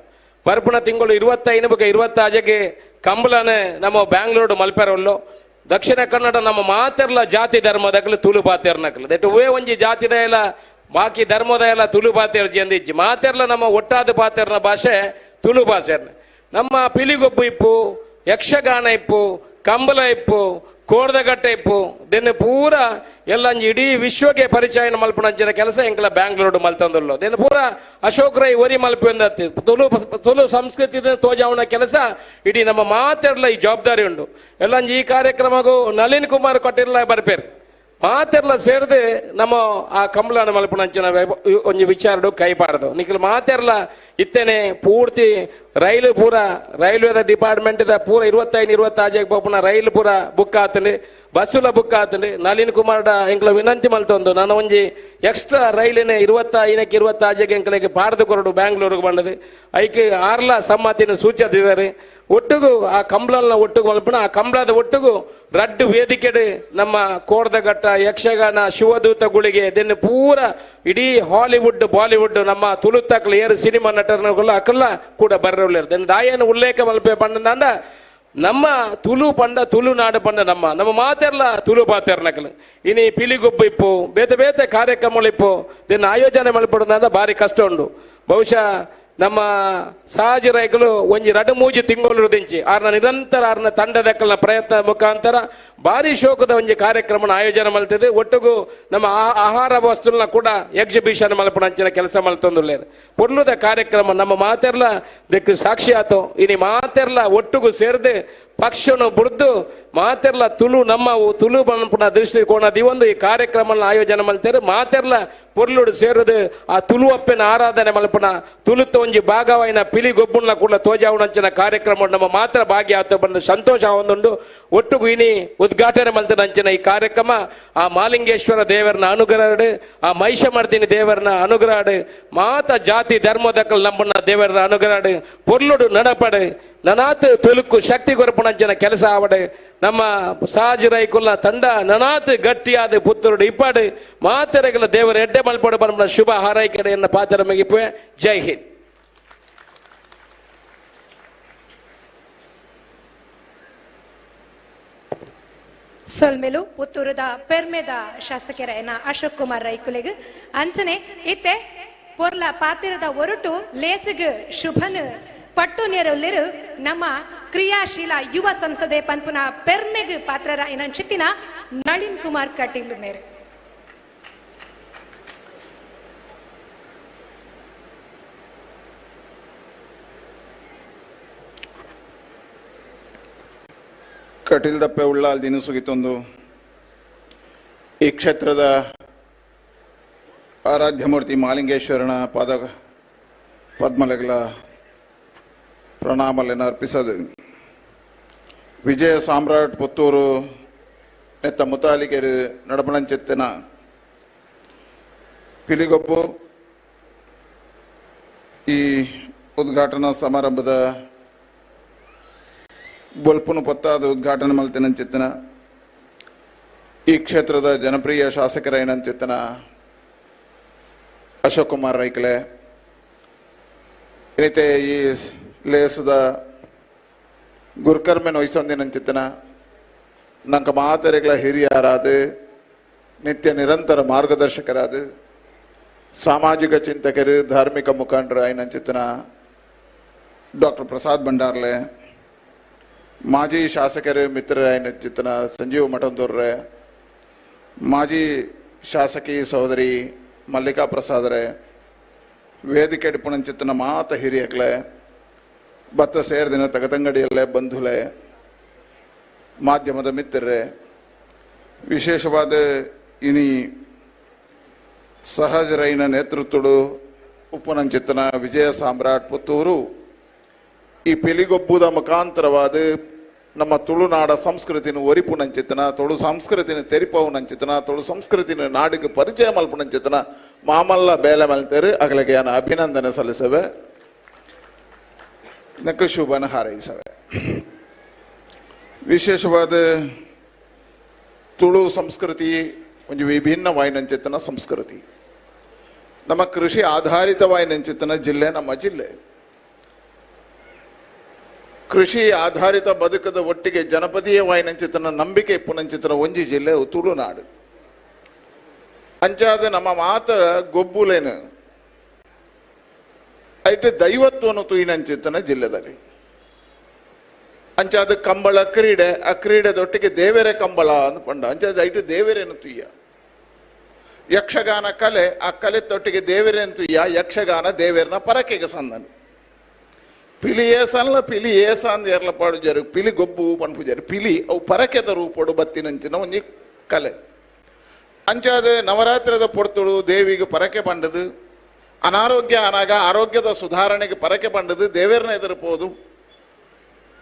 ಬರ್ಪುಣ ತಿಂಗಳು 25 ಬೊಕ 26ಗೆ ಕಂಬಳನೆ ನಮ್ಮ ಬ್ಯಾಂಗ್ಳೂರು ಮಲ್ಪೆರೊಲ್ಲು. ದಕ್ಷಿಣ ಕನ್ನಡ ನಮ್ಮ ಮಾತೆರ್ಲ ಜಾತಿ ಧರ್ಮದಕಲು ತುಳು ಪಾತೆರ್ನಕಲು that ಒವೇ ಒಂಜಿ ಜಾತಿದ ಎಲ್ಲ ಬಾಕಿ ಧರ್ಮದ ಎಲ್ಲ ತುಳು ಪಾತೆರ್ಜಿ ಅಂದಿಜ್ಜಿ ಮಾತೆರ್ಲ ನಮ್ಮ ಒಟ್ಟಾದ ಪಾತೆರ್ನ ಭಾಷೆ ತುಳು ಭಾಷೆ. ನಮ್ಮ ಪಿಲಿಗೊಬ್ಬು ಇಪ್ಪು, ಯಕ್ಷಗಾನ ಇಪ್ಪು, ಕಂಬಳ ಇಪ್ಪು, ಕೋರ್ದಗಟ್ಟೆ ಇಪ್ಪು ದೆನ್ನೆ ಪೂರ ಎಲ್ಲ ಇಡೀ ವಿಶ್ವಕ್ಕೆ ಪರಿಚಯ ಮಲ್ಪುನಂಚಿನ ಕೆಲಸ ಎಂಕಲ ಬ್ಯಾಂಗ್ಳೂರು ಮಲ್ತಂದುಲ್ಲೋ. ದೆನ್ನೆ ಪೂರ ಅಶೋಕ್ ರೈ ಒರಿ ಮಲ್ಪು ಎಂದತ್ತಿ ತುಳು ತುಳು ಸಂಸ್ಕೃತಿ ತೋಜಾವಣ ಕೆಲಸ ಇಡೀ ನಮ್ಮ ಮಾತೆರ್ಲ ಈ ಜವಾಬ್ದಾರಿ ಉಂಡು. ಎಲ್ಲ ಈ ಕಾರ್ಯಕ್ರಮಗೂ ನಳಿನ್ ಕುಮಾರ್ ಕೊಟ್ಟಿರ್ಲ ಬರ್ಪೇರು ಮಾತೆರ್ಲ ಸೇರಿದೆ ನಮ್ಮ ಆ ಕಂಬಳನ ಮಲ್ಪುನಂಚಿನ ಒಂಜಿ ವಿಚಾರಡು ಕೈಪಾಡ್ದು. ನಿಖಿಲ್ ಮಾತೆರ್ಲ ಇತ್ತೇನೆ ಪೂರ್ತಿ ರೈಲು ಪೂರ ರೈಲ್ವೇದ ಡಿಪಾರ್ಟ್ಮೆಂಟ್ ಪೂರ 25 26 ಪೋಪುನ ರೈಲು ಪೂರ ಬುಕ್ ಆತಂಡು, ಬಸ್ಸುಲ ಬುಕ್ ಆತಂಡು. ನಳಿನ್ ಕುಮಾರ್ ಎಂಕ್ಲ ವಿನಂತಿ ಮಲ್ತೊಂದು ನಾನು ಒಂಜಿ ಎಕ್ಸ್ಟ್ರಾ ರೈಲಿನ 25 26 ಎಂಕ್ಲೆಗೆ ಪಾಡ್ದು ಕೊರಡು ಬ್ಯಾಂಗ್ಳೂರಿಗೆ ಬಂದದು ಐಕೆ ಆರ್ಲ ಸಮ್ಮತಿನ ಸೂಚಿಸಿದ್ದಾರೆ. ಒಟ್ಟಿಗೂ ಆ ಕಂಬಳನ ಒಟ್ಟಿಗೂ ಮಲ್ಪುನ ಆ ಕಂಬಳದ ಒಟ್ಟಿಗೂ ರಡ್ಡು ವೇದಿಕೆಡು ನಮ್ಮ ಕೋರ್ದಘಟ್ಟ ಯಕ್ಷಗಾನ ಶಿವದೂತ ಗುಳಿಗೆ ಇದನ್ನು ಪೂರ ಇಡೀ ಹಾಲಿವುಡ್ ಬಾಲಿವುಡ್ ನಮ್ಮ ತುಳುತಕ್ಲು ಏರು ಸಿನಿಮಾ ನಟರನುಗಳ ಅಕಲ್ಲ ಕೂಡ ಬರ್ರವ್ಲೇರು. ದಾಯನ ಉಲ್ಲೇಖ ಮಲ್ಪೆ ಪಂಡಂದಾಂಡ ನಮ್ಮ ತುಳು ಪಂಡ ತುಳುನಾಡು ಪಂಡ ನಮ್ಮ ನಮ್ಮ ಮಾತೆರ್ಲ ತುಳು ಪಾತೆರ್ನಕಲು ಇನಿ ಪಿಲಿಗೊಬ್ಬು ಇಪ್ಪು ಬೇತೆ ಬೇತೆ ಕಾರ್ಯಕ್ರಮಗಳು ಇಪ್ಪು ಇದನ್ನು ಆಯೋಜನೆ ಮಲ್ಪಡುದಂದ ಭಾರಿ ಕಷ್ಟ ಉಂಡು. ಬಹುಶಃ ನಮ್ಮ ಸಹಜ ರೈಗಳು ಒಂಜಿ 2-3 ತಿಂಗಳು ದಿಂಚಿ ಆರ್ನ ನಿರಂತರ ಆರ್ನ ತಂಡದಕ್ಕಲ್ನ ಪ್ರಯತ್ನ ಮುಖಾಂತರ ಭಾರಿ ಶೋಕದ ಒಂಜಿ ಕಾರ್ಯಕ್ರಮನ ಆಯೋಜನೆ ಮಲ್ತಿದೆ. ಒಟ್ಟಿಗೂ ನಮ್ಮ ಆಹಾರ ವಸ್ತುಗಳನ್ನ ಕೂಡ ಎಕ್ಸಿಬಿಷನ್ ಮಲ್ಪುನಂಚಿನ ಕೆಲಸ ಮಲ್ತೊಂದುಲ್ಲೇರು. ಪೊರ್ಲುದ ಕಾರ್ಯಕ್ರಮ ನಮ್ಮ ಮಾತೆರ್ಲ ದಿಕ್ಕು ಸಾಕ್ಷಿ ಆತು. ಇನಿ ಮಾತೆರ್ಲ ಒಟ್ಟಿಗೂ ಸೇರಿದೆ ಪಕ್ಷನು ಬುಡ್ದು ಮಾತೆರ್ಲ ತುಳು ನಮ್ಮ ತುಳು ಮನ್ಪುನ ದೃಷ್ಟಿಕೋನ ದಿವೊಂದು ಈ ಕಾರ್ಯಕ್ರಮ ಆಯೋಜನೆ ಮಲ್ತೇರು. ಮಾತೆರ್ಲ ಪೊರ್ಲುಡು ಸೇರುದು ಆ ತುಳು ಅಪ್ಪೆನ ಆರಾಧನೆ ಮಲ್ಪುನ ತುಳುತ್ತ ಒಂಜಿ ಭಾಗವಾಯಿನ ಪಿಲಿ ಗೊಬ್ಬುನ ಕೂಡ ತೋಜಾವಣಂಚಿನ ಕಾರ್ಯಕ್ರಮ ನಮ್ಮ ಮಾತ್ರ ಭಾಗ್ಯ ಆತ ಬಂದ ಸಂತೋಷ ಒಂದುಂಡು. ಒಟ್ಟುಗು ಇನಿ ಉದ್ಘಾಟನೆ ಮಲ್ತನಂಚಿನ ಈ ಕಾರ್ಯಕ್ರಮ ಆ ಮಾಲಿಂಗೇಶ್ವರ ದೇವರನ ಅನುಗ್ರಹಡು, ಆ ಮಹಿಷಮರ್ದಿನಿ ದೇವರನ ಅನುಗ್ರಹಡು, ಮಾತ ಜಾತಿ ಧರ್ಮದಕ್ಕಲ್ ನಮ್ಮನ್ನ ದೇವರನ ಅನುಗ್ರಹಡು ಪೊರ್ಲುಡು ನಡಪಡು ನನಾತ್ ತುಳುಕು ಶಕ್ತಿ ಕೊರಪುನಂಚಿನ ಕೆಲಸ ಆವಡೆ. ನಮ್ಮ ಸಹಜ ರೈಕುಲ್ನ ತಂಡ ನನಾತ್ ಗಟ್ಟಿಯಾದ ಪುತ್ತರುಡು ಇಪ್ಪಾಡು ಮಾತೆರೆಗಳ ದೇವರ ಎಡ್ಡೆ ಮಲ್ಪಡು ಪರಮನ ಶುಭ ಹಾರೈಕೆಡೆಯನ್ನು ಪಾತ್ರ ಮುಗಿಪುವೆ. ಜೈ ಹಿಂದ್. ಸೊಲ್ಮೆಲು ಪುತ್ತೂರುದ ಪೆರ್ಮೆದ ಶಾಸಕರಾಯನ ಅಶೋಕ್ ಕುಮಾರ್ ರೈಕುಲೆಗ್ ಅಂಚನೆ ಇತ್ತೆ ಪೊರ್ಲ ಪಾತಿರದ ಒರಟು ಲೇಸಿಗ್ ಶುಭನ್ ಪಟ್ಟು ನೆರವುಲಿರು ನಮ್ಮ ಕ್ರಿಯಾಶೀಲ ಯುವ ಸಂಸದೆ ಪನ್ಪುನ ಪೆರ್ಮೆಗ್ ಪಾತ್ರರಾಯನ ಚಿತ್ತಿನ ನಳಿನ್ ಕುಮಾರ್ ಕಟೀಲ್ ಮೇರು. ಕಟೀಲ್ ದಪ್ಪೆ ಉಳ್ಳಾಲ್ ದಿನಸುಗಿತೊಂದು ಈ ಕ್ಷೇತ್ರದ ಆರಾಧ್ಯಮೂರ್ತಿ ಮಾಲಿಂಗೇಶ್ವರನ ಪಾದ ಪದ್ಮಲಗಳ ಪ್ರಣಾಮಲೆನ ಅರ್ಪಿಸದು ವಿಜಯ ಸಾಮ್ರಾಟ್ ಪುತ್ತೂರು ನೆತ್ತ ಮುತಾಲಿಕೆರು ನಡಪಣಂಚಿತ್ತಿನ ಪಿಲಿಗೊಪ್ಪು ಈ ಉದ್ಘಾಟನಾ ಸಮಾರಂಭದ ಬೊಲ್ಪುನು ಪತ್ತಾದ ಉದ್ಘಾಟನೆ ಮಲ್ತಿನಂಚಿತ್ತಿನ ಈ ಕ್ಷೇತ್ರದ ಜನಪ್ರಿಯ ಶಾಸಕರೇನಂಚಿತ್ತಿನ ಅಶೋಕ್ ಕುಮಾರ್ ರೈಕಲೆ, ಇನಿತೆ ಈ ಲೇಸದ ಗುರುಕರ್ಮೆನ್ ವಹಿಸೊಂದಿನಂಚಿತ್ತನ ನಂಕ ಮಾತೆರೆಗಳ ಹಿರಿಯರಾದ ನಿತ್ಯ ನಿರಂತರ ಮಾರ್ಗದರ್ಶಕರಾದ ಸಾಮಾಜಿಕ ಚಿಂತಕರು ಧಾರ್ಮಿಕ ಮುಖಂಡರು ಆಯ್ನಂಚಿತ್ತನ ಡಾಕ್ಟರ್ ಪ್ರಸಾದ್ ಭಂಡಾರ್ಲೆ, ಮಾಜಿ ಶಾಸಕರು ಮಿತ್ರರಾಯನಂಚಿತ್ತನ ಸಂಜೀವ ಮಠಂದೂರ್ರೆ, ಮಾಜಿ ಶಾಸಕಿ ಸಹೋದರಿ ಮಲ್ಲಿಕಾ ಪ್ರಸಾದರೆ, ವೇದಿಕೆ ಪುಣಂಚಿತ್ತನ ಮಾತ ಹಿರಿಯಕ್ಲೆ, ಬತ್ತ ಸೇರ್ದಿನ ತಗತಂಗಡಿಯಲ್ಲೇ ಬಂಧುಲೆ, ಮಾಧ್ಯಮದ ಮಿತ್ರರೇ, ವಿಶೇಷವಾದ ಇನಿ ಸಹಜ ರೈನ ನೇತೃತ್ವಡು ಉಪ್ಪುನಂಚಿತ್ತನ ವಿಜಯ ಸಾಮ್ರಾಟ್ ಪುತ್ತೂರು ಈ ಪಿಲಿಗೊಬ್ಬುದ ಮುಖಾಂತರವಾದ ನಮ್ಮ ತುಳುನಾಡ ಸಂಸ್ಕೃತಿನ ಒರಿಪುನಂಚಿತ್ತನ, ತುಳು ಸಂಸ್ಕೃತಿನ ತೆರಿಪವುನಂಚಿತ್ತನ, ತುಳು ಸಂಸ್ಕೃತಿನ ನಾಡಿಗೆ ಪರಿಚಯ ಮಲ್ಪುನಂಚಿತ್ತನ ಮಾಮಲ್ಲ ಬೇಲೆ ಮಲ್ತೇರು ಅಗಲಿಗೆ ಅಭಿನಂದನೆ ಸಲ್ಲಿಸವೆ, ನಕ್ಕ ಶುಭನ ಹಾರೈಸವೆ. ವಿಶೇಷವಾದ ತುಳು ಸಂಸ್ಕೃತಿ ಒಂದು ವಿಭಿನ್ನವಾಯಿನಂಚಿತ್ತನ ಸಂಸ್ಕೃತಿ, ನಮ್ಮ ಕೃಷಿ ಆಧಾರಿತವಾಯಿನಂಚಿತ್ತನ ಜಿಲ್ಲೆ ನಮ್ಮ ಜಿಲ್ಲೆ. ಕೃಷಿ ಆಧಾರಿತ ಬದುಕದ ಒಟ್ಟಿಗೆ ಜನಪದೀಯ ವಾಯಿನಂಚಿತನ ನಂಬಿಕೆ ಪುನಂಚಿತನ ಒಂಜಿ ಜಿಲ್ಲೆ ತುಳುನಾಡು. ಅಂಚಾದ ನಮ್ಮ ಮಾತ ಗೊಬ್ಬುಲೇನು ಐಟ್ ದೈವತ್ವನು ತುಯಿನಂಚಿತನ ಜಿಲ್ಲೆದಲ್ಲಿ. ಅಂಚಾದ ಕಂಬಳ ಕ್ರೀಡೆ, ಆ ಕ್ರೀಡೆದೊಟ್ಟಿಗೆ ದೇವರೇ ಕಂಬಳ ಅಂದ್ಕೊಂಡ ಅಂಚಾದ ಐಟ್ ದೇವರೇನು ತುಯ್ಯ. ಯಕ್ಷಗಾನ ಕಲೆ, ಆ ಕಲೆ ತೊಟ್ಟಿಗೆ ದೇವರೇನು ತುಯ್ಯ, ಯಕ್ಷಗಾನ ದೇವೇರ್ನ ಪರಕೆಗೆ ಸಂದನು. ಪಿಲಿ ಏಸಲ್ಲ ಪಿಲಿ ಏಸ ಅಂದ್ ಎರ್ಲ ಪಾಡುಜಾರು, ಪಿಲಿ ಗೊಬ್ಬು ಪನ್ಪುಜಾರು, ಪಿಲಿ ಅವು ಪರಕೆದ ರೂಪಡು ಬತ್ತಿನಂಚಿನ ಒಂಜಿ ಕಲೆ. ಅಂಚಾದ ನವರಾತ್ರಿದ ಪೊರ್ತುಡು ದೇವಿಗೆ ಪರಕೆ ಪಂಡದು, ಅನಾರೋಗ್ಯ ಅನಾಗ ಆರೋಗ್ಯದ ಸುಧಾರಣೆಗೆ ಪರಕೆ ಪಂಡದು ದೇವೇರ್ನ ಎದುರುಪೋದು,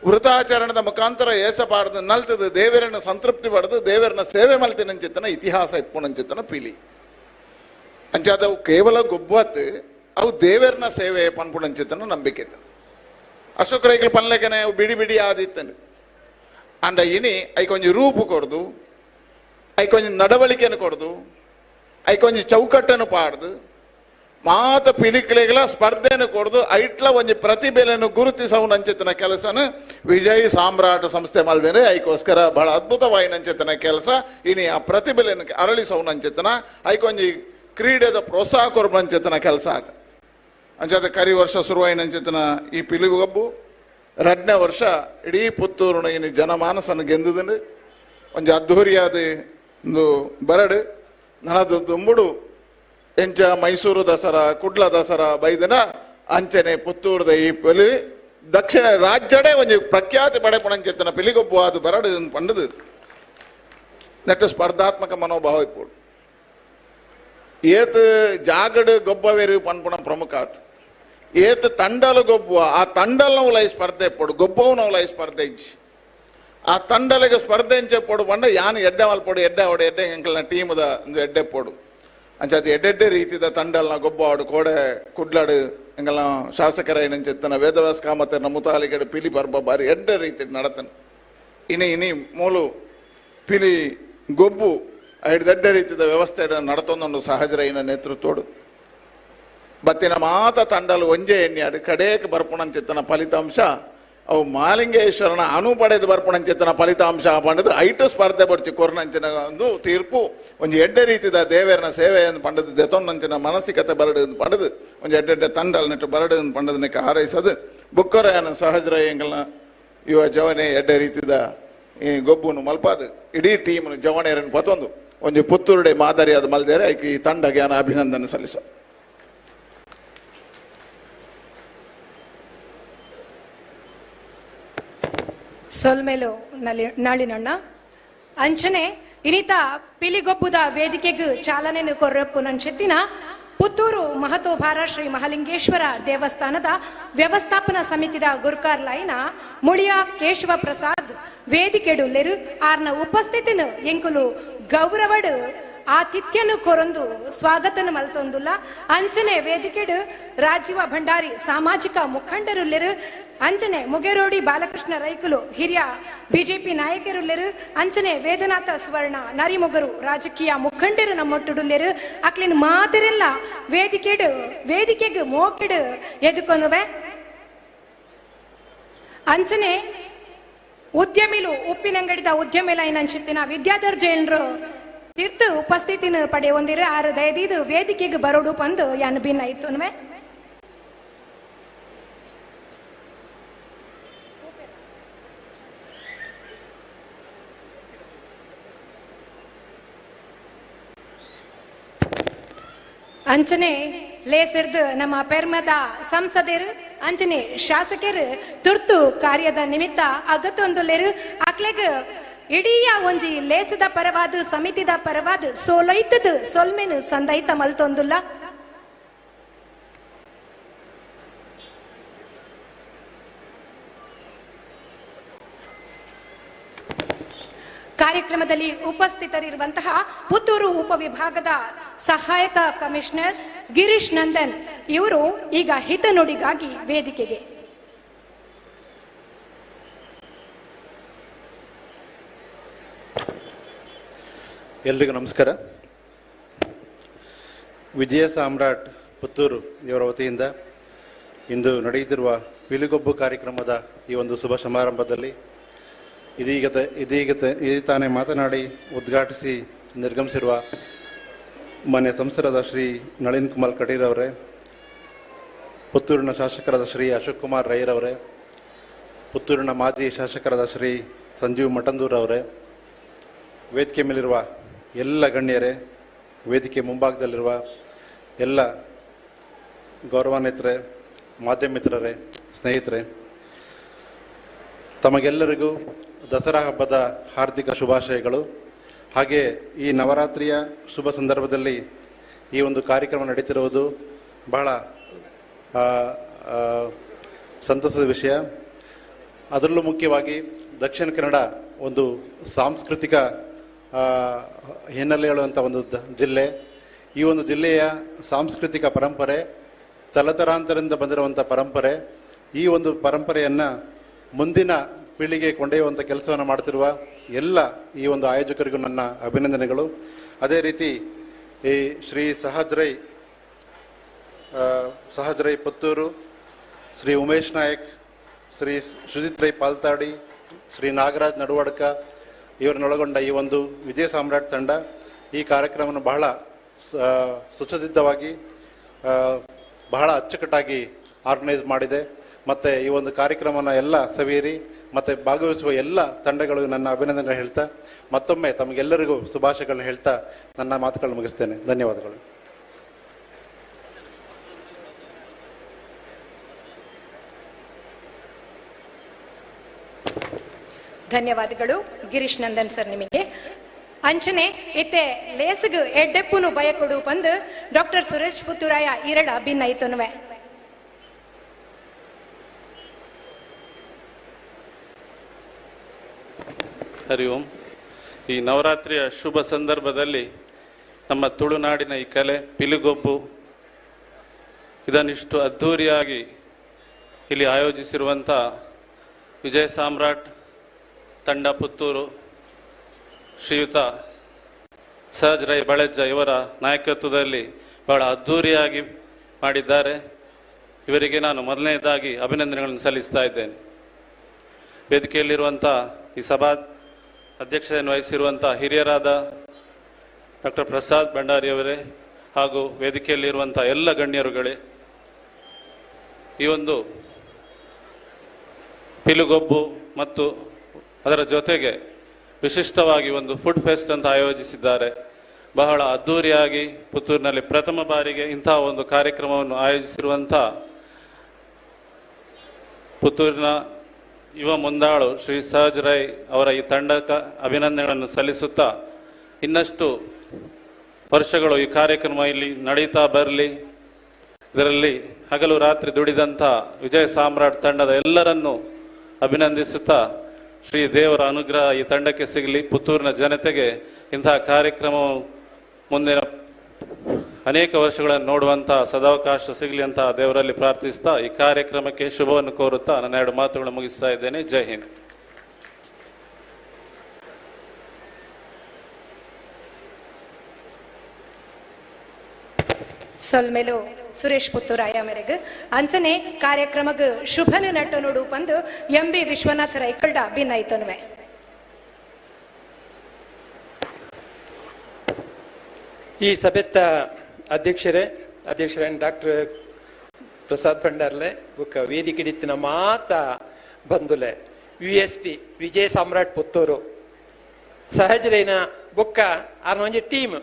ವೃತಾಚರಣದ ಮುಖಾಂತರ ಏಸ ಪಾಡ್ದು ನಲ್ತದು ದೇವರನ್ನು ಸಂತೃಪ್ತಿ ಪಡೆದು ದೇವರನ್ನ ಸೇವೆ ಮಲ್ತಿನಂಚಿತ್ತನ ಇತಿಹಾಸ ಇಪ್ಪುನಂಚಿತ್ತನ ಪಿಲಿ. ಅಂಚಾದ ಅವು ಕೇವಲ ಗೊಬ್ಬತ್ತು, ಅವು ದೇವರನ್ನ ಸೇವೆ ಪನ್ಪುನಂಚಿತ್ತನ ನಂಬಿಕೆ. ಅಶೋಕ್ ರೈಕಲ್ ಪನ್ಲೆಕನೆ ಅವು ಬಿಡಿ ಬಿಡಿ ಆದಿತ್ತನು. ಅಂಡ ಇನಿ ಐಕೊಂಜಿ ರೂಪು ಕೊಡ್ದು, ಐಕೊಂಜಿ ನಡವಳಿಕೆಯನ್ನು ಕೊಡ್ದು, ಐಕೊಂಜಿ ಚೌಕಟ್ಟನ್ನು ಪಾಡ್ದು, ಮಾತ ಪಿಲಿಕ್ಲೆಗಳ ಸ್ಪರ್ಧೆಯನ್ನು ಕೊಡ್ದು ಐಟ್ಲ ಒಂಜಿ ಪ್ರತಿಭೆಯನ್ನು ಗುರುತಿಸವು ನಂಚಿತನ ಕೆಲಸನ ವಿಜಯ್ ಸಾಮ್ರಾಟ ಸಂಸ್ಥೆ ಮಲ್ದೇನೆ. ಐಕೋಸ್ಕರ ಬಹಳ ಅದ್ಭುತವಾಗಿ ನಂಚಿತನ ಕೆಲಸ. ಇನಿ ಆ ಪ್ರತಿಭೆಯನ್ನು ಅರಳಿಸವು ನಂಚಿತನ ಐಕೊಂಜಿ ಕ್ರೀಡೆದ ಪ್ರೋತ್ಸಾಹ ಕೊರ್ಬ ನಂಚಿತನ ಕೆಲಸ ಆತ. ಅಂಚಾದ ಕರಿ ವರ್ಷ ಶುರುವಾಯಿ ನಂಚಿತನ ಈ ಪಿಲಿಗೊಬ್ಬು ರಡ್ನೇ ವರ್ಷ ಇಡೀ ಪುತ್ತೂರುನ ಇನಿ ಜನಮಾನಸನ ಗೆಂದುದನು ಒಂಜಿ ಅದ್ಧೂರಿಯಾದ ಒಂದು ಬರಡು ನನದು ದುಂಬುಡು ಎಂಚ ಮೈಸೂರು ದಸರಾ ಕುಡ್ಲ ದಸರಾ ಬೈದನ ಅಂಚನೆ ಪುತ್ತೂರುದ ಈ ಪಿಲಿ ದಕ್ಷಿಣ ರಾಜ್ಯಡೆ ಒಂಜಿ ಪ್ರಖ್ಯಾತಿ ಪಡೆಪುಣಂಚಿತ್ತನ ಪಿಲಿಗೊಬ್ಬು ಅದು ಬರಡು ಪಂಡದು ನೆಟ್ಟು ಸ್ಪರ್ಧಾತ್ಮಕ ಮನೋಭಾವ ಇಪ್ಪು. ಏತ್ ಜಾಗಡು ಗೊಬ್ಬವೇರು ಪನ್ಪುಣ ಪ್ರಮುಖ ಆತು, ಏತ್ ತಂಡಲು ಗೊಬ್ಬುವ ಆ ತಂಡಲ್ನ ಉಲೈ ಸ್ಪರ್ಧೆ ಪೊಡು, ಗೊಬ್ಬವನ ಉಲೈ ಸ್ಪರ್ಧೆ ಇಜ್ಜಿ. ಆ ತಂಡಲಿಗೆ ಸ್ಪರ್ಧೆ ಇಂಚೆ ಪೊಡು ಪಂಡ ಯಾನ್ ಎಡ್ಡೆ ಮಲ್ಪೊಡು, ಎಡ್ಡೆ ಅವಡು ಎಡ್ಡೆ ಎಂಕಲ್ನ ಟೀಮ್ದ ಒಂದು ಎಡ್ಡೆ ಪೊಡು. ಅಂಚಾದ ಎಡ್ಡೆಡ್ಡೆ ರೀತಿದ ತಂಡಲ್ನ ಗೊಬ್ಬ ಆಡು ಕೋಡೆ ಕುಡ್ಲಾಡು ಎಂಕಲ್ನ ಶಾಸಕರ ಏನಂಚೆತ್ತನ ವೇದವ್ಯಾಸ ಕಾಮತನ ಮುತಾಲಿಗಡೆ ಪಿಲಿ ಪರ್ಬ ಬಾರಿ ಎಡ್ಡೆ ರೀತಿ ನಡತನ. ಇನಿ ಇನಿ ಮೂಲು ಪಿಲಿ ಗೊಬ್ಬು ಐಡ್ದಡ್ಡ ರೀತಿದ ವ್ಯವಸ್ಥೆ ನಡತೊಂದೊಂದು ಸಹಜರೈನ ನೇತೃತ್ವಡು. ಬತ್ತಿನ ಮಾತ ತಂಡಲು ಒಂಜೆ ಎನ್ಯಾಡು ಕಡೇಕ್ ಬರ್ಪುಣಂಚಿತ್ತನ ಫಲಿತಾಂಶ ಅವು ಮಾಲಿಂಗೇಶ್ವರನ ಅನು ಪಡೆದು ಬರ್ಪುಣಂಚಿತ್ತನ ಫಲಿತಾಂಶ ಪಂಡದು ಐಟು ಸ್ಪರ್ಧೆ ಪಡ್ಚಿ ಕೊರ್ನಂಚಿನ ಒಂದು ತೀರ್ಪು ಒಂಜಿ ಎಡ್ಡೆ ರೀತಿದ ದೇವೇರ್ನ ಸೇವೆಯನ್ನು ಪಂಡದು ದೆತೊನ್ನಂಚಿನ ಮಾನಸಿಕತೆ ಬರಡು ಪಂಡದು ಒಂಜಿ ಎಡ್ಡೆಡ್ಡೆ ತಂಡಲ್ ನೆಟ್ಟು ಬರಡು ಪಂಡದನಕ್ಕೆ ಹಾರೈಸದು ಬುಕ್ಕರಯನ ಸಹಜರ ಎಂಗಲ್ನ ಇವ ಜವನೆ ಎಡ್ಡೆ ರೀತಿದ ಈ ಗೊಬ್ಬುನು ಮಲ್ಪಾದು ಇಡೀ ಟೀಮ್ ಜವಣೆಯರನ್ನು ಪತೊಂದು ಒಂಜಿ ಪುತ್ತೂರುಡೆ ಮಾದರಿಯಾದ ಮಲ್ದೇರೆ ಐಕ್ ಈ ತಂಡಗೆ ಅಭಿನಂದನೆ ಸಲ್ಲಿಸ. ಸೊಲ್ಮೇಲು ನಾಳಿನಣ್ಣ ಅಂಚನೆ ಇನಿತ ಪಿಲಿಗೊಬ್ಬುದ ವೇದಿಕೆಗೆ ಚಾಲನೆಯನ್ನು ಕೊರ್ರಪ್ಪು ನಂಚೆತ್ತಿನ ಪುತ್ತೂರು ಮಹತೋಭಾರ ಶ್ರೀ ಮಹಾಲಿಂಗೇಶ್ವರ ದೇವಸ್ಥಾನದ ವ್ಯವಸ್ಥಾಪನಾ ಸಮಿತಿದ ಗುರ್ಕಾರ್ ಲೈನ ಮುಳಿಯ ಕೇಶವ ಪ್ರಸಾದ್ ವೇದಿಕೆಡುಲ್ಲೆರು ಆರ್ನ ಉಪಸ್ಥಿತಿನ ಎಂಕುಲು ಗೌರವಡು ಆತಿಥ್ಯನು ಕೊರೊಂದು ಸ್ವಾಗತನ ಮಲ್ತೊಂದುಲ್ಲ. ಅಂಚನೆ ವೇದಿಕೆಡು ರಾಜೀವ ಭಂಡಾರಿ ಸಾಮಾಜಿಕ ಮುಖಂಡರುಲ್ಲೆರು, ಅಂಚನೆ ಮುಗೇರೋಡಿ ಬಾಲಕೃಷ್ಣ ರೈಕುಲು ಹಿರಿಯ ಬಿಜೆಪಿ ನಾಯಕರುಲ್ಲೆರು, ಅಂಚನೆ ವೇದನಾಥ ಸುವರ್ಣ ನರಿಮೊಗರು ರಾಜಕೀಯ ಮುಖಂಡರು ನಮ್ಮೊಟ್ಟುಡುಲ್ಲೆರು. ಅಕ್ಲಿನ ಮಾತಿರೆಲ್ಲ ವೇದಿಕೆಡು ವೇದಿಕೆಗೆ ಮೋಕೆಡು ಎದುಕೊನುವೆ. ಅಂಚನೆ ಉದ್ಯಮಿಲು ಉಪ್ಪಿನಂಗಡಿದ ಉದ್ಯಮಿಲೈನ ಅಂಚಿತ್ತಿನ ವಿದ್ಯಾಧರ್ ಜೈನ್ರು ತೀರ್ಥ ಉಪಸ್ಥಿತಿನ ಪಡೆಯೊಂದಿರು ಆರು ದಯದೀದು ವೇದಿಕೆಗೆ ಬರೋಡು ಪಂದು ಯಾನ್ ಭಿನ್ನ ಇತ್ತು. ಅಂಚನೆ ಲೇಸಿರ್ದು ನಮ್ಮ ಪೆರ್ಮದ ಸಂಸದರು ಅಂಚನೆ ಶಾಸಕರು ತುರ್ತು ಕಾರ್ಯದ ನಿಮಿತ್ತ ಅಗತ್ತೊಂದುಲೇರು ಅಕ್ಲೆಗ್ ಇಡೀ ಒಂಜಿ ಲೇಸದ ಪರವಾದ ಸಮಿತಿದ ಪರವಾದ ಸೋಲೈತದ ಸೊಲ್ಮೆನು ಸಂದೈತ ಮಲ್ತೊಂದುಲ್ಲ. ಕಾರ್ಯಕ್ರಮದಲ್ಲಿ ಉಪಸ್ಥಿತರಿರುವಂತಹ ಪುತ್ತೂರು ಉಪವಿಭಾಗದ ಸಹಾಯಕ ಕಮಿಷನರ್ ಗಿರೀಶ್ ನಂದನ್ ಇವರು ಈಗ ಹಿತನುಡಿಗಾಗಿ ವೇದಿಕೆಗೆ. ಎಲ್ರಿಗೂ ನಮಸ್ಕಾರ. ವಿಜಯ ಸಾಮ್ರಾಟ್ ಪುತ್ತೂರು ಇವರ ವತಿಯಿಂದ ಇಂದು ನಡೆಯುತ್ತಿರುವ ಪಿಲಿಗೊಬ್ಬು ಕಾರ್ಯಕ್ರಮದ ಈ ಒಂದು ಶುಭ ಸಮಾರಂಭದಲ್ಲಿ ಇದೀಗ ತಾನೇ ಮಾತನಾಡಿ ಉದ್ಘಾಟಿಸಿ ನಿರ್ಗಮಿಸಿರುವ ಮಾನ್ಯ ಸಂಸದರಾದ ಶ್ರೀ ನಳಿನ್ ಕುಮಾರ್ ಕಟೀರವರೇ, ಪುತ್ತೂರಿನ ಶಾಸಕರಾದ ಶ್ರೀ ಅಶೋಕ್ ಕುಮಾರ್ ರೈರವರೇ, ಪುತ್ತೂರಿನ ಮಾಜಿ ಶಾಸಕರಾದ ಶ್ರೀ ಸಂಜೀವ್ ಮಠಂದೂರವರೇ, ವೇದಿಕೆ ಮೇಲಿರುವ ಎಲ್ಲ ಗಣ್ಯರೇ, ವೇದಿಕೆ ಮುಂಭಾಗದಲ್ಲಿರುವ ಎಲ್ಲ ಗೌರವಾನ್ವಿತರೇ, ಮಾಧ್ಯಮ ಮಿತ್ರರೇ, ಸ್ನೇಹಿತರೆ, ತಮಗೆಲ್ಲರಿಗೂ ದಸರಾ ಹಬ್ಬದ ಹಾರ್ದಿಕ ಶುಭಾಶಯಗಳು. ಹಾಗೆ ಈ ನವರಾತ್ರಿಯ ಶುಭ ಸಂದರ್ಭದಲ್ಲಿ ಈ ಒಂದು ಕಾರ್ಯಕ್ರಮ ನಡೀತಿರುವುದು ಬಹಳ ಸಂತಸದ ವಿಷಯ. ಅದರಲ್ಲೂ ಮುಖ್ಯವಾಗಿ ದಕ್ಷಿಣ ಕನ್ನಡ ಒಂದು ಸಾಂಸ್ಕೃತಿಕ ಹಿನ್ನೆಲೆ ಹೇಳುವಂಥ ಒಂದು ಜಿಲ್ಲೆ. ಈ ಒಂದು ಜಿಲ್ಲೆಯ ಸಾಂಸ್ಕೃತಿಕ ಪರಂಪರೆ ತಲತರಾಂತರದಿಂದ ಬಂದಿರುವಂಥ ಪರಂಪರೆ, ಈ ಒಂದು ಪರಂಪರೆಯನ್ನು ಮುಂದಿನ ಪೀಳಿಗೆ ಕೊಂಡೊಯ್ಯುವಂಥ ಕೆಲಸವನ್ನು ಮಾಡ್ತಿರುವ ಎಲ್ಲ ಈ ಒಂದು ಆಯೋಜಕರಿಗೂ ನನ್ನ ಅಭಿನಂದನೆಗಳು. ಅದೇ ರೀತಿ ಈ ಶ್ರೀ ಸಹಜ್ ರೈ ಪುತ್ತೂರು, ಶ್ರೀ ಉಮೇಶ್ ನಾಯಕ್, ಶ್ರೀ ಸುಜಿತ್ ರೈ ಪಾಲ್ತಾಡಿ, ಶ್ರೀ ನಾಗರಾಜ್ ನಡುವಡ್ಕ ಇವರನ್ನೊಳಗೊಂಡ ಈ ಒಂದು ವಿಜಯ ಸಾಮ್ರಾಟ್ ತಂಡ ಈ ಕಾರ್ಯಕ್ರಮವನ್ನು ಬಹಳ ಸುಸಜ್ಜಿತವಾಗಿ ಬಹಳ ಅಚ್ಚುಕಟ್ಟಾಗಿ ಆರ್ಗನೈಸ್ ಮಾಡಿದೆ. ಮತ್ತು ಈ ಒಂದು ಕಾರ್ಯಕ್ರಮವನ್ನು ಎಲ್ಲ ಸವಿಯಿರಿ ಮತ್ತು ಭಾಗವಹಿಸುವ ಎಲ್ಲ ತಂಡಗಳಿಗೂ ನನ್ನ ಅಭಿನಂದನೆ ಹೇಳ್ತಾ ಮತ್ತೊಮ್ಮೆ ತಮಗೆಲ್ಲರಿಗೂ ಶುಭಾಶಯಗಳನ್ನ ಹೇಳ್ತಾ ನನ್ನ ಮಾತುಗಳನ್ನು ಮುಗಿಸ್ತೇನೆ. ಧನ್ಯವಾದಗಳು. ಧನ್ಯವಾದಗಳು ಗಿರೀಶ್ ನಂದನ್ ಸರ್ ನಿಮಗೆ. ಅಂಚನೆ ಇತ್ತೆ ಲೇಸಗು ಎಡ್ಡೆಪ್ಪುನು ಬಯಕೊಡು ಪಂದು ಡಾಕ್ಟರ್ ಸುರೇಶ್ ಪುತ್ತೂರಾಯ ಈರಡ ಭಿನ್ನೈತನುವೆ. ಹರಿ ಓಂ. ಈ ನವರಾತ್ರಿಯ ಶುಭ ಸಂದರ್ಭದಲ್ಲಿ ನಮ್ಮ ತುಳುನಾಡಿನ ಈ ಕಲೆ ಪಿಲಿಗೊಬ್ಬು ಇದನ್ನಿಷ್ಟು ಅದ್ಧೂರಿಯಾಗಿ ಇಲ್ಲಿ ಆಯೋಜಿಸಿರುವಂಥ ವಿಜಯ ಸಾಮ್ರಾಟ್ ತಂಡ ಪುತ್ತೂರು ಶ್ರೀಯುತ ಸಹಜ್ ರೈ ಬಳೆಜ್ಜ ಇವರ ನಾಯಕತ್ವದಲ್ಲಿ ಬಹಳ ಅದ್ಧೂರಿಯಾಗಿ ಮಾಡಿದ್ದಾರೆ. ಇವರಿಗೆ ನಾನು ಮೊದಲನೇದಾಗಿ ಅಭಿನಂದನೆಗಳನ್ನು ಸಲ್ಲಿಸ್ತಾ ಇದ್ದೇನೆ. ವೇದಿಕೆಯಲ್ಲಿರುವಂಥ ಈ ಸಭಾ ಅಧ್ಯಕ್ಷತೆಯನ್ನು ವಹಿಸಿರುವಂಥ ಹಿರಿಯರಾದ ಡಾಕ್ಟರ್ ಪ್ರಸಾದ್ ಭಂಡಾರಿಯವರೇ ಹಾಗೂ ವೇದಿಕೆಯಲ್ಲಿರುವಂಥ ಎಲ್ಲ ಗಣ್ಯರುಗಳೇ, ಈ ಒಂದು ಪಿಲುಗೊಬ್ಬು ಮತ್ತು ಅದರ ಜೊತೆಗೆ ವಿಶಿಷ್ಟವಾಗಿ ಒಂದು ಫುಡ್ ಫೆಸ್ಟ್ ಅಂತ ಆಯೋಜಿಸಿದ್ದಾರೆ. ಬಹಳ ಅದ್ಧೂರಿಯಾಗಿ ಪುತ್ತೂರಿನಲ್ಲಿ ಪ್ರಥಮ ಬಾರಿಗೆ ಇಂತಹ ಒಂದು ಕಾರ್ಯಕ್ರಮವನ್ನು ಆಯೋಜಿಸಿರುವಂಥ ಪುತ್ತೂರಿನ ಯುವ ಮುಂದಾಳು ಶ್ರೀ ಸಹಜ್ ರೈ ಅವರ ಈ ತಂಡಕ್ಕೆ ಅಭಿನಂದನೆಗಳನ್ನು ಸಲ್ಲಿಸುತ್ತಾ, ಇನ್ನಷ್ಟು ವರ್ಷಗಳು ಈ ಕಾರ್ಯಕ್ರಮ ಇಲ್ಲಿ ನಡೀತಾ ಬರಲಿ. ಇದರಲ್ಲಿ ಹಗಲು ರಾತ್ರಿ ದುಡಿದಂಥ ವಿಜಯ ಸಾಮ್ರಾಟ್ ತಂಡದ ಎಲ್ಲರನ್ನೂ ಅಭಿನಂದಿಸುತ್ತಾ, ಶ್ರೀ ದೇವರ ಅನುಗ್ರಹ ಈ ತಂಡಕ್ಕೆ ಸಿಗಲಿ, ಪುತ್ತೂರಿನ ಜನತೆಗೆ ಇಂತಹ ಕಾರ್ಯಕ್ರಮವು ಮುಂದಿನ ಅನೇಕ ವರ್ಷಗಳನ್ನು ನೋಡುವಂಥ ಸದಾವಕಾಶ ಸಿಗಲಿ ಅಂತ ದೇವರಲ್ಲಿ ಪ್ರಾರ್ಥಿಸ್ತಾ ಈ ಕಾರ್ಯಕ್ರಮಕ್ಕೆ ಶುಭವನ್ನು ಕೋರುತ್ತಾ ನನ್ನ ಎರಡು ಮಾತುಗಳನ್ನು ಮುಗಿಸ್ತಾ ಇದ್ದೇನೆ. ಜೈ ಹಿಂದ್. ಸೊಲ್ಮೆಲು Suresh ಪುತ್ತೂರಾಯ ಮೇರೆಗೆ ಅಂಚನೆ ಕಾರ್ಯಕ್ರಮಕ್ಕೆ ಶುಭನ ನಟನುಡು ಪಂದು ಎಂ ಬಿ ವಿಶ್ವನಾಥ ರೈಕಲ್ಡ ಭಿನ್ನೈತನುವೆ. ಈ ಸಭೆತ್ತ ಅಧ್ಯಕ್ಷರೇ ಡಾಕ್ಟರ್ ಪ್ರಸಾದ್ ಭಂಡಾರ್ಲೆ ಬುಕ್ಕ ವೇದಿಕೆ ಮಾತ ಬಂದುಲೆ V S P Vijaya Samrat Puttur ಸಹಜರೇನ ಬೊಕ್ಕ ಆರ್ನ ಒಂಜಿ ಟೀಮ್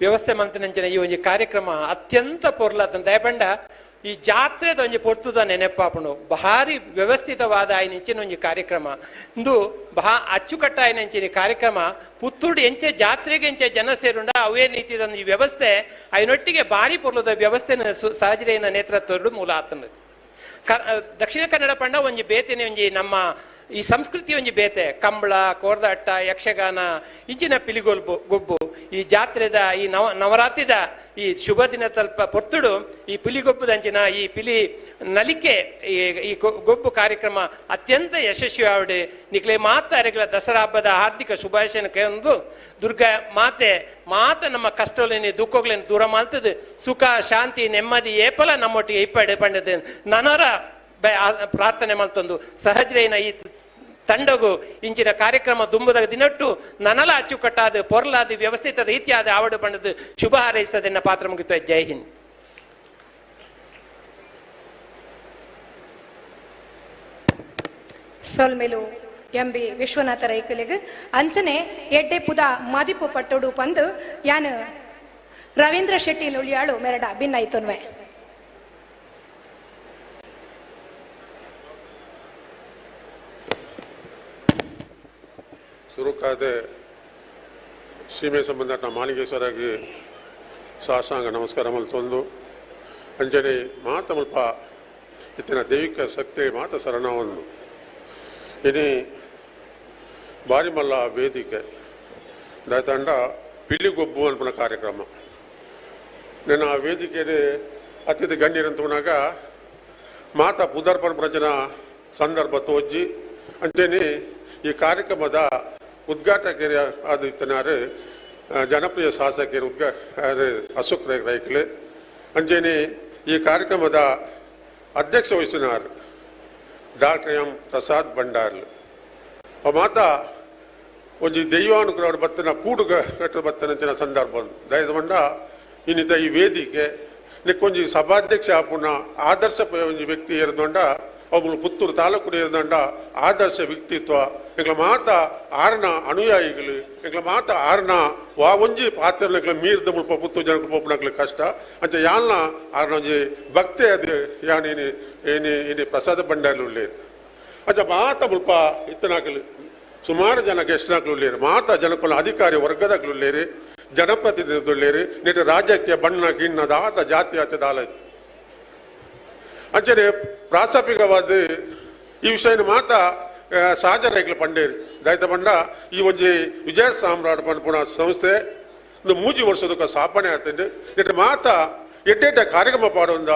ವ್ಯವಸ್ಥೆ ಮಂತಿನಂಚಿನ ಈ ಒಂಜಿ ಕಾರ್ಯಕ್ರಮ ಅತ್ಯಂತ ಪೊರ್ಲಾತನ ದಯಪಂಡ ಈ ಜಾತ್ರೆದ ಒಂಜಿ ಪೊರ್ತುದ ನೆನೆಪಾಪುಂಡು ಭಾರಿ ವ್ಯವಸ್ಥಿತವಾದ ಆಯ್ನಿಂಚಿನ ಒಂಜಿ ಕಾರ್ಯಕ್ರಮ ಇಂದು ಬಹಾ ಅಚ್ಚುಕಟ್ಟಾಯಿನಂಚಿನ ಕಾರ್ಯಕ್ರಮ ಪುತ್ತೂರು ಎಂಚೆ ಜಾತ್ರೆಗೆ ಎಂಚೆ ಜನ ಸೇರುಂಡ ಅವೇ ನೀತಿದ ಈ ವ್ಯವಸ್ಥೆ ಐನೊಟ್ಟಿಗೆ ಭಾರಿ ಪೊರ್ಲದ ವ್ಯವಸ್ಥೆನ ಸಹಜರೇನ ನೇತೃತ್ವದ ಮೂಲ ಆತನ. ದಕ್ಷಿಣ ಕನ್ನಡ ಪಂಡ ಒಂಜಿ ಬೇತೆನೆ ಒಂಜಿ ನಮ್ಮ ಈ ಸಂಸ್ಕೃತಿ ಒಂಜಿ ಬೇತೆ ಕಂಬಳ ಕೋರ್ದಾಟ ಯಕ್ಷಗಾನ ಇಂಚಿನ ಪಿಲಿಗೊಲ್ಬು ಗೊಬ್ಬು ಈ ಜಾತ್ರೆದ ಈ ನವರಾತ್ರಿದ ಈ ಶುಭ ದಿನ ತಲ್ಪ ಪೊರ್ತುಡು ಈ ಪಿಲಿಗೊಬ್ಬದಂಚಿನ ಈ ಪಿಲಿ ನಲಿಕೆ ಈ ಗೊಬ್ಬು ಕಾರ್ಯಕ್ರಮ ಅತ್ಯಂತ ಯಶಸ್ವಿ ಆವಡೆ ನಿಕ್ಲೆ ಮಾತ ಅರೆಗಳ ದಸರಾ ಹಬ್ಬದ ಹಾರ್ದಿಕ ಶುಭಾಶಯ ಕೇಂದು ದುರ್ಗಾ ಮಾತೆ ಮಾತ ನಮ್ಮ ಕಷ್ಟಗಳನ್ನು ದುಃಖಗಳನ್ನು ದೂರ ಮಾಡ್ತದೆ ಸುಖ ಶಾಂತಿ ನೆಮ್ಮದಿ ಏಪಲ ನಮ್ಮೊಟ್ಟಿಗೆ ಇಪ್ಪಡೆ ಪಂಡದ ನನರ ಪ್ರಾರ್ಥನೆ ಮಾಡ್ತಂದು ಸಹಜರೇನ ಈ ತಂಡಗು ಇಂಚಿನ ಕಾರ್ಯಕ್ರಮ ದುಂಬುದ ದಿನಟ್ಟು ನನಲ ಅಚ್ಚುಕಟ್ಟಾದ ಪೊರ್ಲಾದ ವ್ಯವಸ್ಥಿತ ರೀತಿಯಾದ ಆವಡು ಬಣ್ಣದ ಶುಭ ಹಾರೈಸದನ್ನ ಪಾತ್ರ ಮುಗಿತು. ಜೈ ಹಿಂದ್. ಸೊಲ್ಮೆಲು ಎಂ ಬಿ ವಿಶ್ವನಾಥ ರೈಕಲಿಗ್ ಅಂಚನೆ ಎಡ್ಡೆ ಪುದ ಮದಿಪು ಪಟ್ಟೊಡು ಪಂದು ಯಾನ್ ರವೀಂದ್ರ ಶೆಟ್ಟಿ ನುಳಿಯಾಳು ಮೆರಡ ಭಿನ್ನೈತೊನ್ವೆ. ಸುರುಕಾದ ಸೀಮೆ ಸಂಬಂಧ ಮಾಲಿಂಗೇಶ್ವರಾಗಿ ಸಾಷ್ಟಾಂಗ ನಮಸ್ಕಾರ ಮಲ್ತೊಂದು ಅಂಜನೆ ಮಾತ ಮುಲ್ಪ ಇತ್ತಿನ ದೈವಿಕ ಶಕ್ತಿ ಮಾತ ಶರಣ ಒಂದು ಇನಿ ಬಾರಿ ಮಲ್ಲ ವೇದಿಕೆ ದಾಯ್ತಂಡ ಪಿಲಿಗೊಬ್ಬು ಅನ್ಪುನ ಕಾರ್ಯಕ್ರಮ ನನ್ನ ಆ ವೇದಿಕೆಯಲ್ಲಿ ಅತಿಥಿ ಗಣ್ಯರಂತುನಾಗ ಮಾತ ಪುದರ್ಪಣ ಪ್ರಜನ ಸಂದರ್ಭ ತೋಜಿ ಅಂಚನೆ ಈ ಕಾರ್ಯಕ್ರಮದ ಉದ್ಘಾಟಕರು ಆದಿತ್ಯನಾರು ಜನಪ್ರಿಯ ಶಾಸಕರು ಅಶೋಕ್ ರೈಕ್ಲೆ ಅಂಚನೆ ಈ ಕಾರ್ಯಕ್ರಮದ ಅಧ್ಯಕ್ಷ ವಹಿಸಿನಾರು ಡಾಕ್ಟರ್ ಎಂ ಪ್ರಸಾದ್ ಭಂಡಾರ್ಲು. ಮಾತಾ ಒಂಜಿ ದೈವಾನುಗ್ರಹ ಬತ್ತನ ಕೂಡುಗ ಬತ್ತನಂಚಿನ ಸಂದರ್ಭ ದಯದ ಬಂಡ ಇನ್ನಿತ ಈ ವೇದಿಕೆ ನಿಕ್ಕೊಂಜಿ ಸಭಾಧ್ಯಕ್ಷ ಆಪುನ ಆದರ್ಶ ಒಂಜಿ ವ್ಯಕ್ತಿ ಇರದೊಂಡ ಒಬ್ಬಳು ಪುತ್ತೂರು ತಾಲೂಕು ಇರದಂಡ ಆದರ್ಶ ವ್ಯಕ್ತಿತ್ವ ಎಂಗ್ಲ ಮಾತ ಆರ್ನ ಅನುಯಾಯಿಗಳು ಎಂಗ್ಲ ಮಾತ ಆರ್ನ ವಾ ಒಂಜಿ ಪಾತ್ರ ಮೀರ್ದ ಮುಲ್ಪ ಪುತ್ತೂರು ಜನಕ್ಕೆ ಪೋಪುನಕ್ಲೆ ಕಷ್ಟ ಅಂಚ ಯಾಲ್ನ ಆರ್ನ ಒಂಜಿ ಭಕ್ತಿ ಅದು ಯಾನೇನು ಏನಿ ಏನಿ ಪ್ರಸಾದ ಭಂಡಾರ್ಲು ಉಳ್ಳೇರು ಅಂಚ ಮಾತ ಮುಲ್ಪ ಇತ್ತನಾಕಲು ಸುಮಾರು ಜನ ಗೆಸ್ಟ್ನಾಕ್ಲು ಉಳ್ಳೇರು ಮಾತ ಜನಕ್ಕುಲ ಅಧಿಕಾರಿ ವರ್ಗದಾಕ್ಲು ಉಳ್ಳೇರು ಜನಪ್ರತಿನಿಧಿಗಳು ನೆಟ್ಟು ರಾಜ್ಯಕ್ಕೆ ಬಣ್ಣ ಗಿಣ್ಣದ ಆಟ ಜಾತಿ ಆಚೆದ ಆಲ ಅಂಚನೆ ಪ್ರಾಸ್ತಾವಿಕವಾದ ಈ ವಿಷಯನ ಮಾತ ಸಹಜ ಪಂಡೇರು ದಯತ ಬಂಡ ಈ ಒಂಜಿ ವಿಜಯ ಸಾಮ್ರಾಟ್ ಪನ್ಪುಣ ಸಂಸ್ಥೆ ಒಂದು 3 ವರ್ಷದಕ್ಕೆ ಸ್ಥಾಪನೆ ಆಗ್ತದೆ. ನೆಟ್ಟು ಮಾತ ಎಡ್ಡೆಡ್ಡ ಕಾರ್ಯಕ್ರಮ ಪಾಡೊಂದ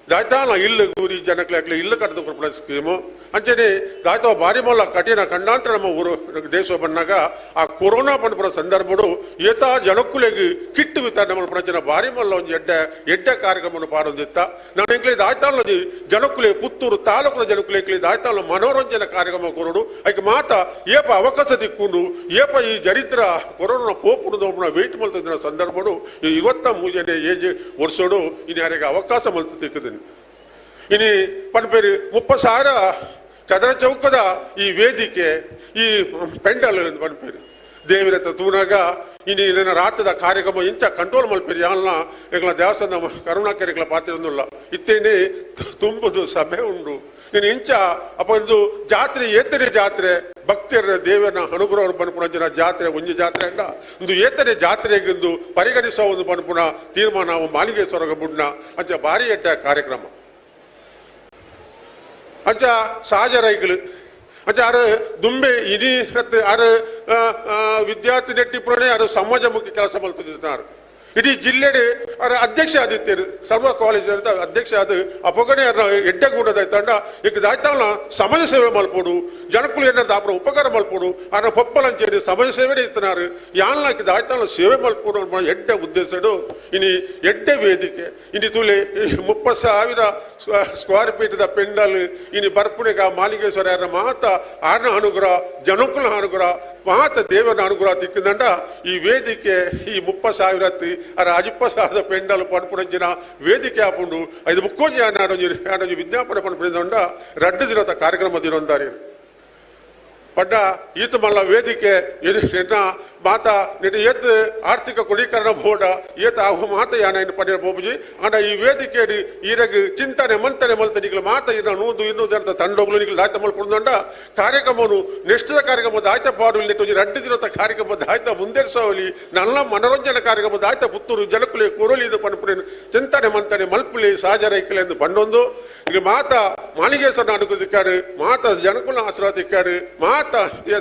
ದಾಯ್ತಾನ ಇಲ್ಲು ಗೂರಿ ಜನಕ್ಲೆ ಇಲ್ಲು ಕಟ್ಟದ ಕೊಡ್ಪುಣ ಸ್ಕೀಮು ಅಂಚನೆ ದಾಯ್ತ ಭಾರಿ ಮೊಲ್ಲ ಕಠಿಣ ಖಂಡಾಂತರ ನಮ್ಮ ಊರು ದೇಶ ಬಂದಾಗ ಆ ಕೊರೋನಾ ಪನ್ಪುಣ ಸಂದರ್ಭಡು ಏತಾ ಜನಕ್ಕುಲೆಗ್ ಕಿಟ್ಟು ವಿತರಣೆ ಮಲ್ಪುನ ಜನ ಭಾರಿ ಮೊಲ್ಲ ಒಂಜಿ ಎಡ್ಡೆ ಎಡ್ಡೆ ಕಾರ್ಯಕ್ರಮವನ್ನು ಪಾಡೊಂದಿತ್ತ ನಾನು ಎಂಕ್ಲೆ ದಾಯ್ತಾನ ಜನಕ್ಕುಲೆ ಪುತ್ತೂರು ತಾಲೂಕಿನ ಜನಕ್ಕುಲೆ ಎಂಕ್ಲೆ ದಾಯ್ತಾನ ಮನೋರಂಜನೆ ಕಾರ್ಯಕ್ರಮ ಕೊರಡು ಐಕೆ ಮಾತ ಏಪ ಅವಕಾಶ ತಿಕ್ಕೊಂಡು ಏಪ ಈ ಜರಿದ್ರ ಕೊರೋನಾ ಪೋಪುಡು ವೆಯ್ಟ್ ಮಲ್ತಿದ್ದ ಸಂದರ್ಭಡು ಈ 23ನೇ ಏಜ್ ವರ್ಷಡು ಇನ್ನು ಯಾರಿಗೆ ಅವಕಾಶ ಮಲ್ತು ತಿಕ್ಕುದಿನಿ. ಇನಿ ಪನ್ಪೇರು 30,000 ಚದರ ಚೌಕದ ಈ ವೇದಿಕೆ ಈ ಪೆಂಡಲ್ ಪನ್ಪೇರು ದೇವಿರತ್ತ ತೂನಾಗ ಇನಿ ನನ್ನ ರಾತ್ರದ ಕಾರ್ಯಕ್ರಮ ಇಂಚ ಕಂಟ್ರೋಲ್ ಮಲ್ಪೇರು ಯಾಲ್ನ ಎಂಗ್ಲ ದೇವಸ್ಥಾನ ಕರುಣಾಕರಿಗಳ ಪಾತ್ರ ಇತ್ತೇನೆ ತುಂಬುದು ಸಭೆ ಉಂಡು ನೀನು ಇಂಚ ಅಪ್ಪ ಒಂದು ಜಾತ್ರೆ ಏತನೇ ಜಾತ್ರೆ ಭಕ್ತರ ದೇವನ ಅನುಗ್ರಹ ಪನ್ಪುಣ ಜನ ಜಾತ್ರೆ ಒಂಜಿ ಜಾತ್ರೆ ಅಲ್ಲ ಒಂದು ಏತನೇ ಜಾತ್ರೆಗೆಂದು ಪರಿಗಣಿಸುವ ಒಂದು ಪನ್ಪುಣ ತೀರ್ಮಾನ ಮಾಲಿಂಗೇಶ್ವರ ಬುಡ್ನ ಅಂಚ ಭಾರಿ ಎಡ್ಡ ಕಾರ್ಯಕ್ರಮ ಅಂಚ ಸಹಜ ರೈಗಳು ಅಂಚ ಆರು ದುಂಬೆ ಇಡೀ ಆರು ವಿದ್ಯಾರ್ಥಿ ನೆಟ್ಟಿಪುರಣೆ ಆರು ಸಮಾಜಮುಖಿ ಕೆಲಸ ಮಲ್ತಿದ್ದಾರೆ. ಇಡೀ ಜಿಲ್ಲೆಡೆ ಅವರ ಅಧ್ಯಕ್ಷ ಆದಿತ್ಯರು ಸರ್ವ ಕಾಲೇಜ್ ಅಧ್ಯಕ್ಷ ಅದು ಅಪಗಣೆ ಎಡ್ಡೆ ಗುಣದಾಯ್ತಂಡ ಈಗ ದಾಯ್ತಾವನ ಸಮಾಜ ಸೇವೆ ಮಲ್ಪೋಡು ಜನಕುಲು ಏನಾದ್ರು ಆಪುನ ಉಪಕಾರ ಮಲ್ಪೊಡು ಆನ ಪೊಪ್ಪಲಂಚೇರಿ ಸಮಾಜ ಸೇವೆ ಇತ್ತನಾರು ಯಾನ್ಲಾಕಿ ದಾಯ್ತಾನ ಸೇವೆ ಮಲ್ಪೊಡು ಎಡ್ಡೆ ಉದ್ದೇಶಡು ಇನಿ ಎಡ್ಡೆ ವೇದಿಕೆ ಇನಿ ತುಲೆ 30,000 ಸ್ಕ್ವೇರ್ ಫೀಟ್ the ಪೆಂಡಲ್ ಇನಿ ಬರ್ಪುಣೆಗ ಮಾಲಿಂಗೇಶ್ವರ ಮಾತ ಆರ್ನ ಅನುಗ್ರಹ ಜನಕುಲ ಅನುಗ್ರಹ ಮಾತ ದೇವನ ಅನುಗ್ರಹ ತಿಕ್ಕಿದಂಡ ಈ ವೇದಿಕೆ ಈ 30,000 ಅರ 50,000 ಪೆಂಡಲ್ ಪನ್ಪುಣಂಚಿನ ವೇದಿಕೆ ಆಪುಂಡು ಐದು ಮುಕ್ಕೋಜಿ ನಾಡೊಂಜಿ ವಿಜ್ಞಾಪನೆ ಪನ್ಪುಣಿದಂಡ ರಡ್ಡು ದಿನದ ಕಾರ್ಯಕ್ರಮ ದಿನೊಂದಾರಿ ಪಡ್ಡ ಈತ ಮಲ್ಲ ವೇದಿಕೆ ನಿನ್ನ ಮಾತ ನಿನ್ನ ಏತ್ ಆರ್ಥಿಕ ಕ್ರೋಢೀಕರಣ ಬೋರ್ಡ ಏತ ಮಾತ ಯಾನ ಪಡೆಯ ಬೋಬುಜಿ ಆಂಡ ಈ ವೇದಿಕೆ ಈರಗ್ ಚಿಂತನೆ ಮಂತನೆ ಮಲ್ತ ನಿಗ್ಲ ಮಾತ ಇನ್ನ 100-200 ಜನದ ತಂಡೋಗ್ಲು ನಿಗ್ಲ ದಾಯ್ತ ಮಲ್ಪುಂಡ ಕಾರ್ಯಕ್ರಮನು ನೆಕ್ಸ್ಟ್ ಕಾರ್ಯಕ್ರಮ ದಾಯ್ತ ಪಾಡು ಇಲ್ಲಿ ರಡ್ಡು ದಿನದ ಕಾರ್ಯಕ್ರಮ ದಾಯ್ತ ಮುಂದೇರ್ಸವಲಿ ನಲ್ಲ ಮನೋರಂಜನೆ ಕಾರ್ಯಕ್ರಮ ದಾಯ್ತ ಪುತ್ತೂರು ಜನಕುಲೆ ಕೊರಲಿ ಇದು ಪನ್ಪುಣೆ ಚಿಂತನೆ ಮಂತನೆ ಮಲ್ಪುಲಿ ಸಹಜರೈಕಲೆ ಎಂದು ಬಂಡೊಂದು ಈಗ ಮಾತ ಮಾಲಿಂಗೇಶ್ವರನ ಅನುಕೂಲಿಕ್ಕಾರು ಮಾತ ಜನಕುಲ ಆಶೀರ್ವಾದಕ್ಕಾರು ಮಾತ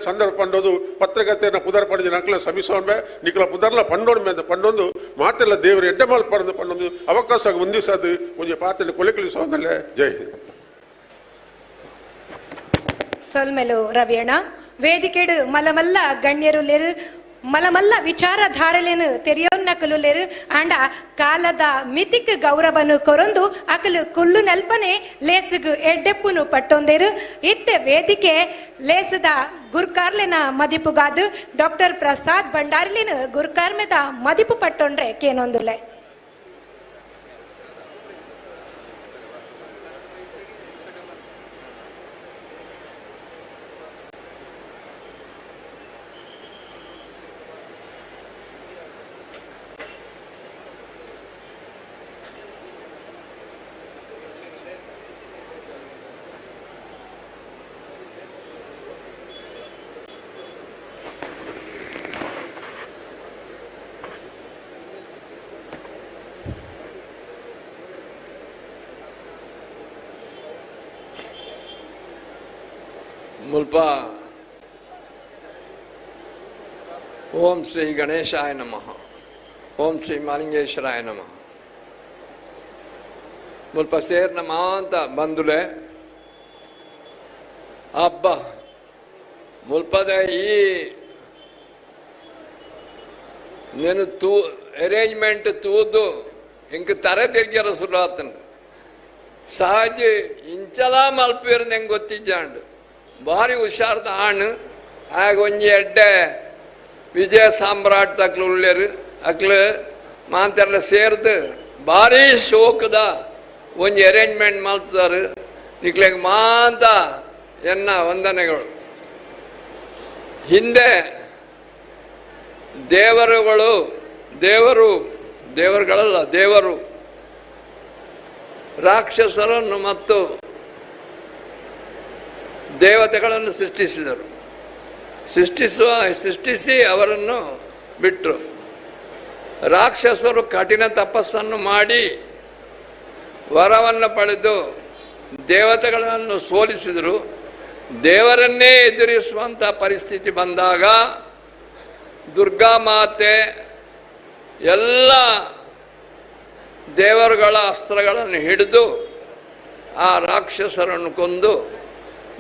ಸಂದರ್ಭ ಪಂಡೋದು ಪತ್ರಕರ್ತೆಯನ್ನು ಪುದರ್ ಪಡೆದ ನಕಲ ಸಮಿಸೋಣ ನಿಕಲ ಪುದರ್ಲ ಪಂಡೋಣ ಮೇಲೆ ಪಂಡೊಂದು ಮಾತೆಲ್ಲ ದೇವರು ಎಡ್ಡೆ ಮಾಲ್ ಪಡೆದು ಪಂಡೊಂದು ಅವಕಾಶ ಮುಂದಿಸದು ಒಂಜಿ ಪಾತ್ರೆ ಕೊಲೆಕಲಿಸೋದಲ್ಲೇ. ಜೈ ಹಿಂದ್. ಸೊಲ್ಮೆಲು ರವಿಯಣ್ಣ. ವೇದಿಕೆಡು ಮಲಮಲ್ಲ ಗಣ್ಯರುಲೇರು ಮಲಮಲ್ಲ ವಿಚಾರಧಾರಲೇನು ತೆರೆಯೋನ್ನಕಲುಲೇರು ಆಂಡ ಕಾಲದ ಮಿತಿಕ್ ಗೌರವನು ಕೊರೊಂದು ಅಕಲು ಕುಲ್ಲು ನಲ್ಪನೆ ಲೇಸುಗು ಎಡ್ಡೆಪ್ಪುನು ಪಟ್ಟೊಂದೇರು. ಇತ್ತೆ ವೇದಿಕೆ ಲೇಸದ ಗುರ್ಕಾರ್ಲೆನ ಮದಿಪುಗಾದು ಡಾಕ್ಟರ್ ಪ್ರಸಾದ್ ಭಂಡಾರ್ಲಿನ ಗುರ್ಕಾರ್ಮೆದ ಮದಿಪು ಪಟ್ಟೊಂಡ್ರೆ ಕೇನೊಂದುಲೆ. ಮುಲ್ಪ ಓಂ ಶ್ರೀ ಗಣೇಶಾಯ ನಮಃ, ಓಂ ಶ್ರೀ ಮಾಲಿಂಗೇಶ್ವರಾಯ ನಮಃ. ಮುಲ್ಪ ಸೇರ್ನ ಮಾಂತ ಬಂದುಲೆ ಹಬ್ಬ ಮುಲ್ಪದ ಈ నేను ತೂ ಅರೇಂಜ್ಮೆಂಟ್ ತೂದು ಇಂಕ ತರೆ ತಿರ್ಗ್ಯಾರ ಸುರಾತನ ಸಹಜ ಇಂಚಲ ಮಲ್ಪೇರ್ ನಂಗೆ ಗೊತ್ತಿಜ್ಜಾಂಡು ಭಾರಿ ಹುಷಾರ್ದ ಆಣ್ ಆಗ ಒಂಜಿ ಎಡ್ಡೆ ವಿಜಯ ಸಾಮ್ರಾಟ್ ಅಕ್ಲು ಉಳ್ಳೇರು ಅಕ್ಲು ಮಾತೆಲ್ಲ ಸೇರ್ದು ಭಾರಿ ಶೋಕದ ಒಂಜಿ ಅರೇಂಜ್ಮೆಂಟ್ ಮಲ್ತಾರೆ. ನಿಕ್ಲೆಗ್ ಮಾಂತ ಎನ್ನ ವಂದನೆಗಳು. ಹಿಂದೆ ದೇವರುಗಳು ದೇವರು ದೇವರುಗಳಲ್ಲ ದೇವರು ರಾಕ್ಷಸರನ್ನು ಮತ್ತು ದೇವತೆಗಳನ್ನು ಸೃಷ್ಟಿಸಿದರು. ಸೃಷ್ಟಿಸಿ ಅವರನ್ನು ಬಿಟ್ಟರು. ರಾಕ್ಷಸರು ಕಠಿಣ ತಪಸ್ಸನ್ನು ಮಾಡಿ ವರವನ್ನು ಪಡೆದು ದೇವತೆಗಳನ್ನು ಸೋಲಿಸಿದರು. ದೇವರನ್ನೇ ಎದುರಿಸುವಂಥ ಪರಿಸ್ಥಿತಿ ಬಂದಾಗ ದುರ್ಗಾ ಮಾತೆ ಎಲ್ಲ ದೇವರುಗಳ ಅಸ್ತ್ರಗಳನ್ನು ಹಿಡಿದು ಆ ರಾಕ್ಷಸರನ್ನು ಕೊಂದು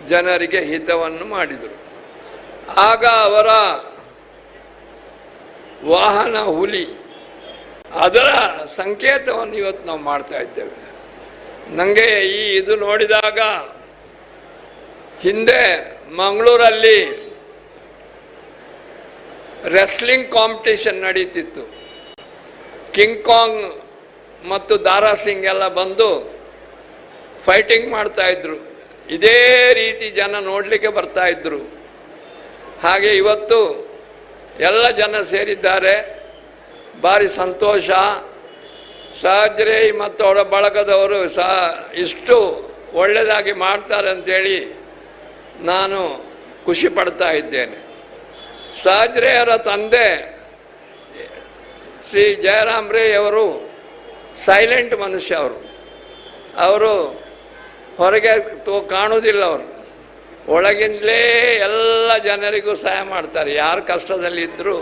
ಜನರಿಗೆ ಹಿತವನ್ನು ಮಾಡಿದರು. ಆಗ ಅವರ ವಾಹನ ಹುಲಿ, ಅದರ ಸಂಕೇತವನ್ನು ಇವತ್ತು ನಾವು ಮಾಡ್ತಾ ಇದ್ದೇವೆ. ನನಗೆ ಈ ಇದು ನೋಡಿದಾಗ ಹಿಂದೆ ಮಂಗಳೂರಲ್ಲಿ ರೆಸ್ಲಿಂಗ್ ಕಾಂಪಿಟೇಷನ್ ನಡೀತಿತ್ತು. ಕಿಂಗ್ ಕಾಂಗ್ ಮತ್ತು ದಾರಾ ಸಿಂಗ್ ಎಲ್ಲ ಬಂದು ಫೈಟಿಂಗ್ ಮಾಡ್ತಾಯಿದ್ರು. ಇದೇ ರೀತಿ ಜನ ನೋಡಲಿಕ್ಕೆ ಬರ್ತಾಯಿದ್ರು. ಹಾಗೆ ಇವತ್ತು ಎಲ್ಲ ಜನ ಸೇರಿದ್ದಾರೆ, ಭಾರಿ ಸಂತೋಷ. ಸಹಜರೇ ಮತ್ತು ಅವರ ಬಳಗದವರು ಸಹ ಇಷ್ಟು ಒಳ್ಳೆಯದಾಗಿ ಮಾಡ್ತಾರೆ ಅಂತೇಳಿ ನಾನು ಖುಷಿ ಪಡ್ತಾ ಇದ್ದೇನೆ. ಸಹಜರೆಯವರ ತಂದೆ ಶ್ರೀ ಜಯರಾಮ್ ರೈಯವರು ಸೈಲೆಂಟ್ ಮನುಷ್ಯ. ಅವರು ಹೊರಗೆ ಕಾಣುವುದಿಲ್ಲ, ಅವರು ಒಳಗಿಂದಲೇ ಎಲ್ಲ ಜನರಿಗೂ ಸಹಾಯ ಮಾಡ್ತಾರೆ. ಯಾರು ಕಷ್ಟದಲ್ಲಿದ್ದರೂ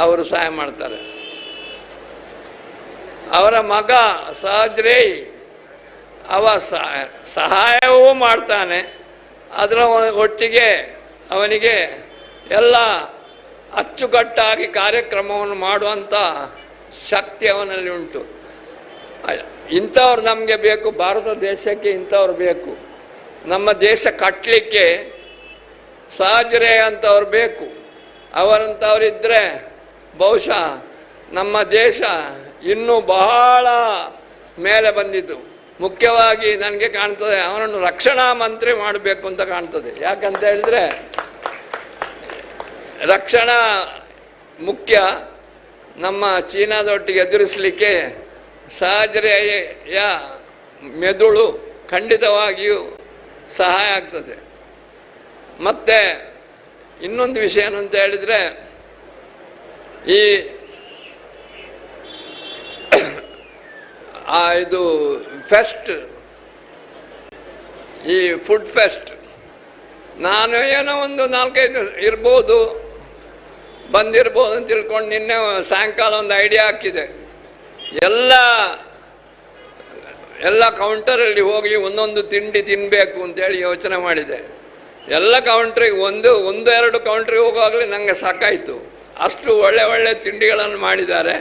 ಅವರು ಸಹಾಯ ಮಾಡ್ತಾರೆ. ಅವರ ಮಗ ಸಹಜರೇ ಅವ ಸಹಾಯವೂ ಮಾಡ್ತಾನೆ, ಅದರ ಒಟ್ಟಿಗೆ ಅವನಿಗೆ ಎಲ್ಲ ಅಚ್ಚುಕಟ್ಟಾಗಿ ಕಾರ್ಯಕ್ರಮವನ್ನು ಮಾಡುವಂಥ ಶಕ್ತಿ ಅವನಲ್ಲಿ ಉಂಟು. ಇಂಥವ್ರು ನಮಗೆ ಬೇಕು, ಭಾರತ ದೇಶಕ್ಕೆ ಇಂಥವ್ರು ಬೇಕು, ನಮ್ಮ ದೇಶ ಕಟ್ಟಲಿಕ್ಕೆ ಸಹಜರೇ ಅಂಥವ್ರು ಬೇಕು. ಅವರಂಥವರಿದ್ದರೆ ಬಹುಶಃ ನಮ್ಮ ದೇಶ ಇನ್ನೂ ಬಹಳ ಮೇಲೆ ಬಂದಿತು. ಮುಖ್ಯವಾಗಿ ನನಗೆ ಕಾಣ್ತದೆ ಅವನನ್ನು ರಕ್ಷಣಾ ಮಂತ್ರಿ ಮಾಡಬೇಕು ಅಂತ ಕಾಣ್ತದೆ. ಯಾಕಂತ ಹೇಳಿದ್ರೆ ರಕ್ಷಣಾ ಮುಖ್ಯ. ನಮ್ಮ ಚೀನಾದೊಟ್ಟಿಗೆ ಎದುರಿಸಲಿಕ್ಕೆ ಸಹಜರೆಯ ಮೆದುಳು ಖಂಡಿತವಾಗಿಯೂ ಸಹಾಯ ಆಗ್ತದೆ. ಮತ್ತು ಇನ್ನೊಂದು ವಿಷಯ ಏನು ಅಂತ ಹೇಳಿದರೆ, ಈ ಇದು ಫೆಸ್ಟ್, ಈ ಫುಡ್ ಫೆಸ್ಟ್, ನಾನು ಏನೋ ಒಂದು 4-5 ಇರ್ಬೋದು ಬಂದಿರ್ಬೋದು ಅಂತ ತಿಳ್ಕೊಂಡು ನಿನ್ನೆ ಸಾಯಂಕಾಲ ಒಂದು ಐಡಿಯಾ ಹಾಕಿದೆ. ಎಲ್ಲ ಎಲ್ಲ ಕೌಂಟರಲ್ಲಿ ಹೋಗಿ ಒಂದೊಂದು ತಿಂಡಿ ತಿನ್ನಬೇಕು ಅಂತೇಳಿ ಯೋಚನೆ ಮಾಡಿದೆ. ಎಲ್ಲ ಕೌಂಟ್ರಿಗೆ ಒಂದು ಒಂದು ಎರಡು ಕೌಂಟ್ರಿಗೆ ಹೋಗುವಾಗಲೇ ನನಗೆ ಸಾಕಾಯಿತು, ಅಷ್ಟು ಒಳ್ಳೆ ಒಳ್ಳೆ ತಿಂಡಿಗಳನ್ನು ಮಾಡಿದ್ದಾರೆ.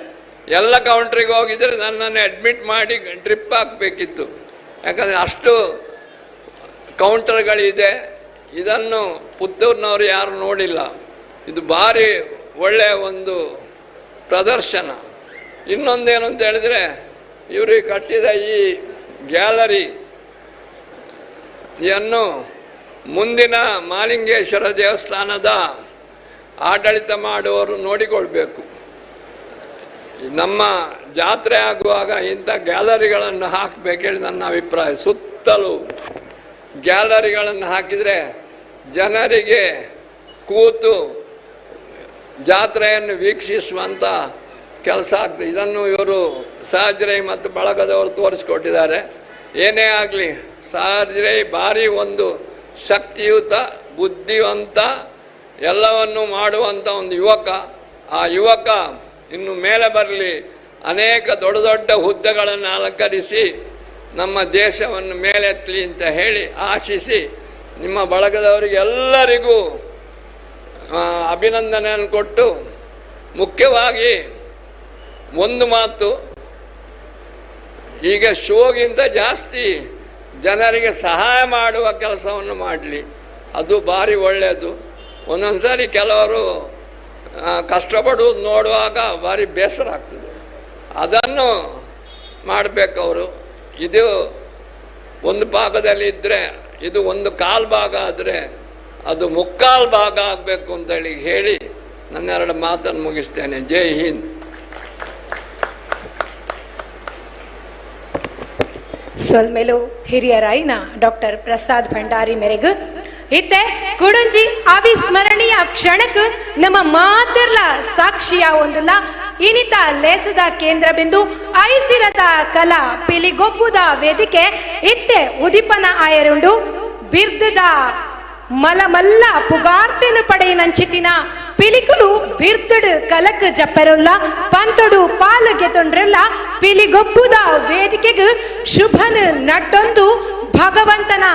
ಎಲ್ಲ ಕೌಂಟ್ರಿಗೆ ಹೋಗಿದರೆ ನನ್ನನ್ನು ಅಡ್ಮಿಟ್ ಮಾಡಿ ಡ್ರಿಪ್ ಹಾಕಬೇಕಿತ್ತು, ಯಾಕಂದರೆ ಅಷ್ಟು ಕೌಂಟರ್ಗಳಿದೆ. ಇದನ್ನು ಪುತ್ತೂರಿನವರು ಯಾರು ನೋಡಿಲ್ಲ. ಇದು ಭಾರಿ ಒಳ್ಳೆಯ ಒಂದು ಪ್ರದರ್ಶನ. ಇನ್ನೊಂದೇನು ಅಂತ ಹೇಳಿದರೆ, ಇವರು ಕಟ್ಟಿದ ಈ ಗ್ಯಾಲರಿಯನ್ನು ಮುಂದಿನ ಮಾಲಿಂಗೇಶ್ವರ ದೇವಸ್ಥಾನದ ಆಡಳಿತ ಮಾಡುವವರು ನೋಡಿಕೊಳ್ಬೇಕು. ನಮ್ಮ ಜಾತ್ರೆ ಆಗುವಾಗ ಇಂಥ ಗ್ಯಾಲರಿಗಳನ್ನು ಹಾಕಬೇಕೇಳಿ ನನ್ನ ಅಭಿಪ್ರಾಯ. ಸುತ್ತಲೂ ಗ್ಯಾಲರಿಗಳನ್ನು ಹಾಕಿದರೆ ಜನರಿಗೆ ಕೂತು ಜಾತ್ರೆಯನ್ನು ವೀಕ್ಷಿಸುವಂಥ ಕೆಲಸ ಆಗ್ತದೆ. ಇದನ್ನು ಇವರು ಸಹಜರೈ ಮತ್ತು ಬಳಗದವರು ತೋರಿಸಿಕೊಟ್ಟಿದ್ದಾರೆ. ಏನೇ ಆಗಲಿ, ಸಹಜರೈ ಭಾರಿ ಒಂದು ಶಕ್ತಿಯುತ, ಬುದ್ಧಿವಂತ, ಎಲ್ಲವನ್ನು ಮಾಡುವಂಥ ಒಂದು ಯುವಕ. ಆ ಯುವಕ ಇನ್ನು ಮೇಲೆ ಬರಲಿ, ಅನೇಕ ದೊಡ್ಡ ದೊಡ್ಡ ಹುದ್ದೆಗಳನ್ನು ಅಲಂಕರಿಸಿ ನಮ್ಮ ದೇಶವನ್ನು ಮೇಲೆತ್ತಲಿ ಅಂತ ಹೇಳಿ ಆಶಿಸಿ ನಿಮ್ಮ ಬಳಗದವರಿಗೆ ಎಲ್ಲರಿಗೂ ಅಭಿನಂದನೆಯನ್ನು ಕೊಟ್ಟು, ಮುಖ್ಯವಾಗಿ ಒಂದು ಮಾತು, ಈಗ ಶೋಗಿಂತ ಜಾಸ್ತಿ ಜನರಿಗೆ ಸಹಾಯ ಮಾಡುವ ಕೆಲಸವನ್ನು ಮಾಡಲಿ, ಅದು ಭಾರಿ ಒಳ್ಳೆಯದು. ಒಂದೊಂದು ಸಾರಿ ಕೆಲವರು ಕಷ್ಟಪಡುವುದು ನೋಡುವಾಗ ಭಾರಿ ಬೇಸರ ಆಗ್ತದೆ, ಅದನ್ನು ಮಾಡಬೇಕವರು. ಇದು ಒಂದು ಭಾಗದಲ್ಲಿ ಇದ್ದರೆ, ಇದು ಒಂದು ಕಾಲು ಭಾಗ ಆದರೆ ಅದು ಮುಕ್ಕಾಲು ಭಾಗ ಆಗಬೇಕು ಅಂತೇಳಿ ಹೇಳಿ ನನ್ನೆರಡು ಮಾತನ್ನು ಮುಗಿಸ್ತೇನೆ. ಜೈ ಹಿಂದ್. ಸೊಲ್ಮೆಲು ಹಿರಿಯರಾಯಿನ ಡಾಕ್ಟರ್ ಪ್ರಸಾದ್ ಭಂಡಾರಿ ಮೇರೆಗೆ ಇತ್ತೆ ಕುಡಂಜಿ ಅವಿಸ್ಮರಣೀಯ ಕ್ಷಣಕ್ಕೆ ನಮ್ಮ ಮಾತಿರ್ಲ ಸಾಕ್ಷಿಯ ಒಂದಲ್ಲ ಇನಿತ ಲೇಸದ ಕೇಂದ್ರ ಬಿಂದು ಐಸಿರದ ಕಲಾ ಪಿಲಿಗೊಬ್ಬುದ ವೇದಿಕೆ ಇತ್ತೆ ಉದಿಪನ ಆಯರುಂಡು ಬಿರ್ದದ ಮಲಮಲ್ಲ ಪುಗಾರ್ತೆನು ಪಡೆಯಿನಂಚಿತಿನ ಪಿಲಿಕುಲು ಬಿರ್ದಡು ಕಲಕ್ ಜಪ್ಪರುಲ್ಲ ಪಂತೊಡು ಪಾಲು ಗೆತೊಂಡ್ರೆಲ್ಲ ಪಿಲಿಗೊಬ್ಬುದ ವೇದಿಕೆಗೆ ಶುಭನು ನಟ್ಟೊಂದು ಭಗವಂತನ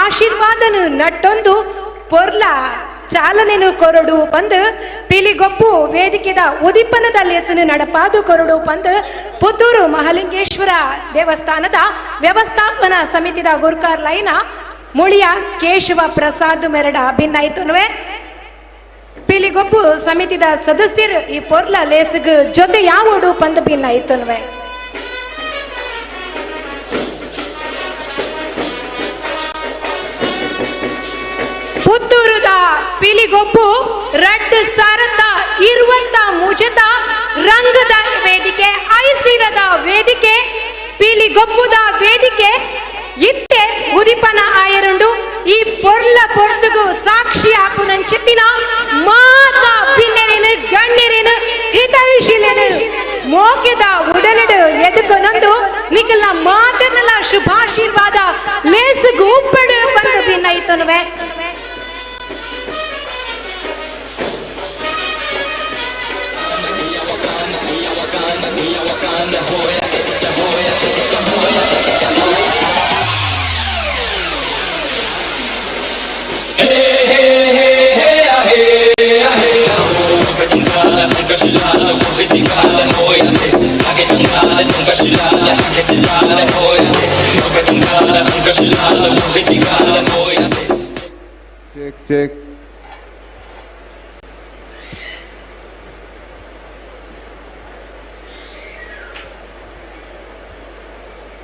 ಆಶೀರ್ವಾದನು ನಟ್ಟೊಂದು ಪೊರ್ಲ ಚಾಲನೆನು ಕೊರಡು ಬಂದು ಪಿಲಿಗೊಬ್ಬು ವೇದಿಕೆದ ಉದಿಪನದ ಲೇಸನು ನಡಪಾದು ಕೊರಡು ಬಂದು ಪುತ್ತೂರು ಮಹಾಲಿಂಗೇಶ್ವರ ದೇವಸ್ಥಾನದ ವ್ಯವಸ್ಥಾಪನಾ ಸಮಿತಿದ ಗುರ್ಕಾರ್ ಲೈನ ಮುಳಿಯ ಕೇಶವ ಪ್ರಸಾದ್ ಮೆರಡ ಭಿನ್ನಾಯ್ತುನುವೆ ಪಿಲಿಗೊಬ್ಬು ಸಮಿತಿದ ಸದಸ್ಯರು ಈ ಪೊರ್ಲ ಲೇಸಗ್ ಜೊತೆ ಯಾವೋಡು ಪಂದು ಭಿನ್ನಾಯ್ತುನುವೆ. ಪುತ್ತೂರುದ ಪಿಲಿಗೊಬ್ಬು ರಡ್ಡು ಸಾರತ ಇರುವಂತ ಮುಜತ ರಂಗದ ವೇದಿಕೆ, ಐಸಿರದ ವೇದಿಕೆ, ಪಿಲಿಗೊಬ್ಬುದ ವೇದಿಕೆ ಇತ್ತೆ ಉದಿಪನ ಆಯರುಂಡು ಈ ಪೊರ್ಲ ಪೊರ್ತುಗು ಸಾಕ್ಷಿ ಆಪುನಂಚಿತ್ತಿನ ಮಾತಾ ಬಿನ್ನೆರೇನು ಗಣ್ಯರೇನು ಹಿತೈಷಿಲೇನು ಮೋಕೆದ ಉಡಲಿಡು ಎದುಕೊನೊಂದು ನಿಖಲ್ನ ಮಾತನ್ನೆಲ್ಲ ಶುಭಾಶೀರ್ವಾದ ಲೇಸುಗು ಉಪ್ಪಡು ಬಂದು ಭಿನ್ನೈತನುವೆ. Check, check.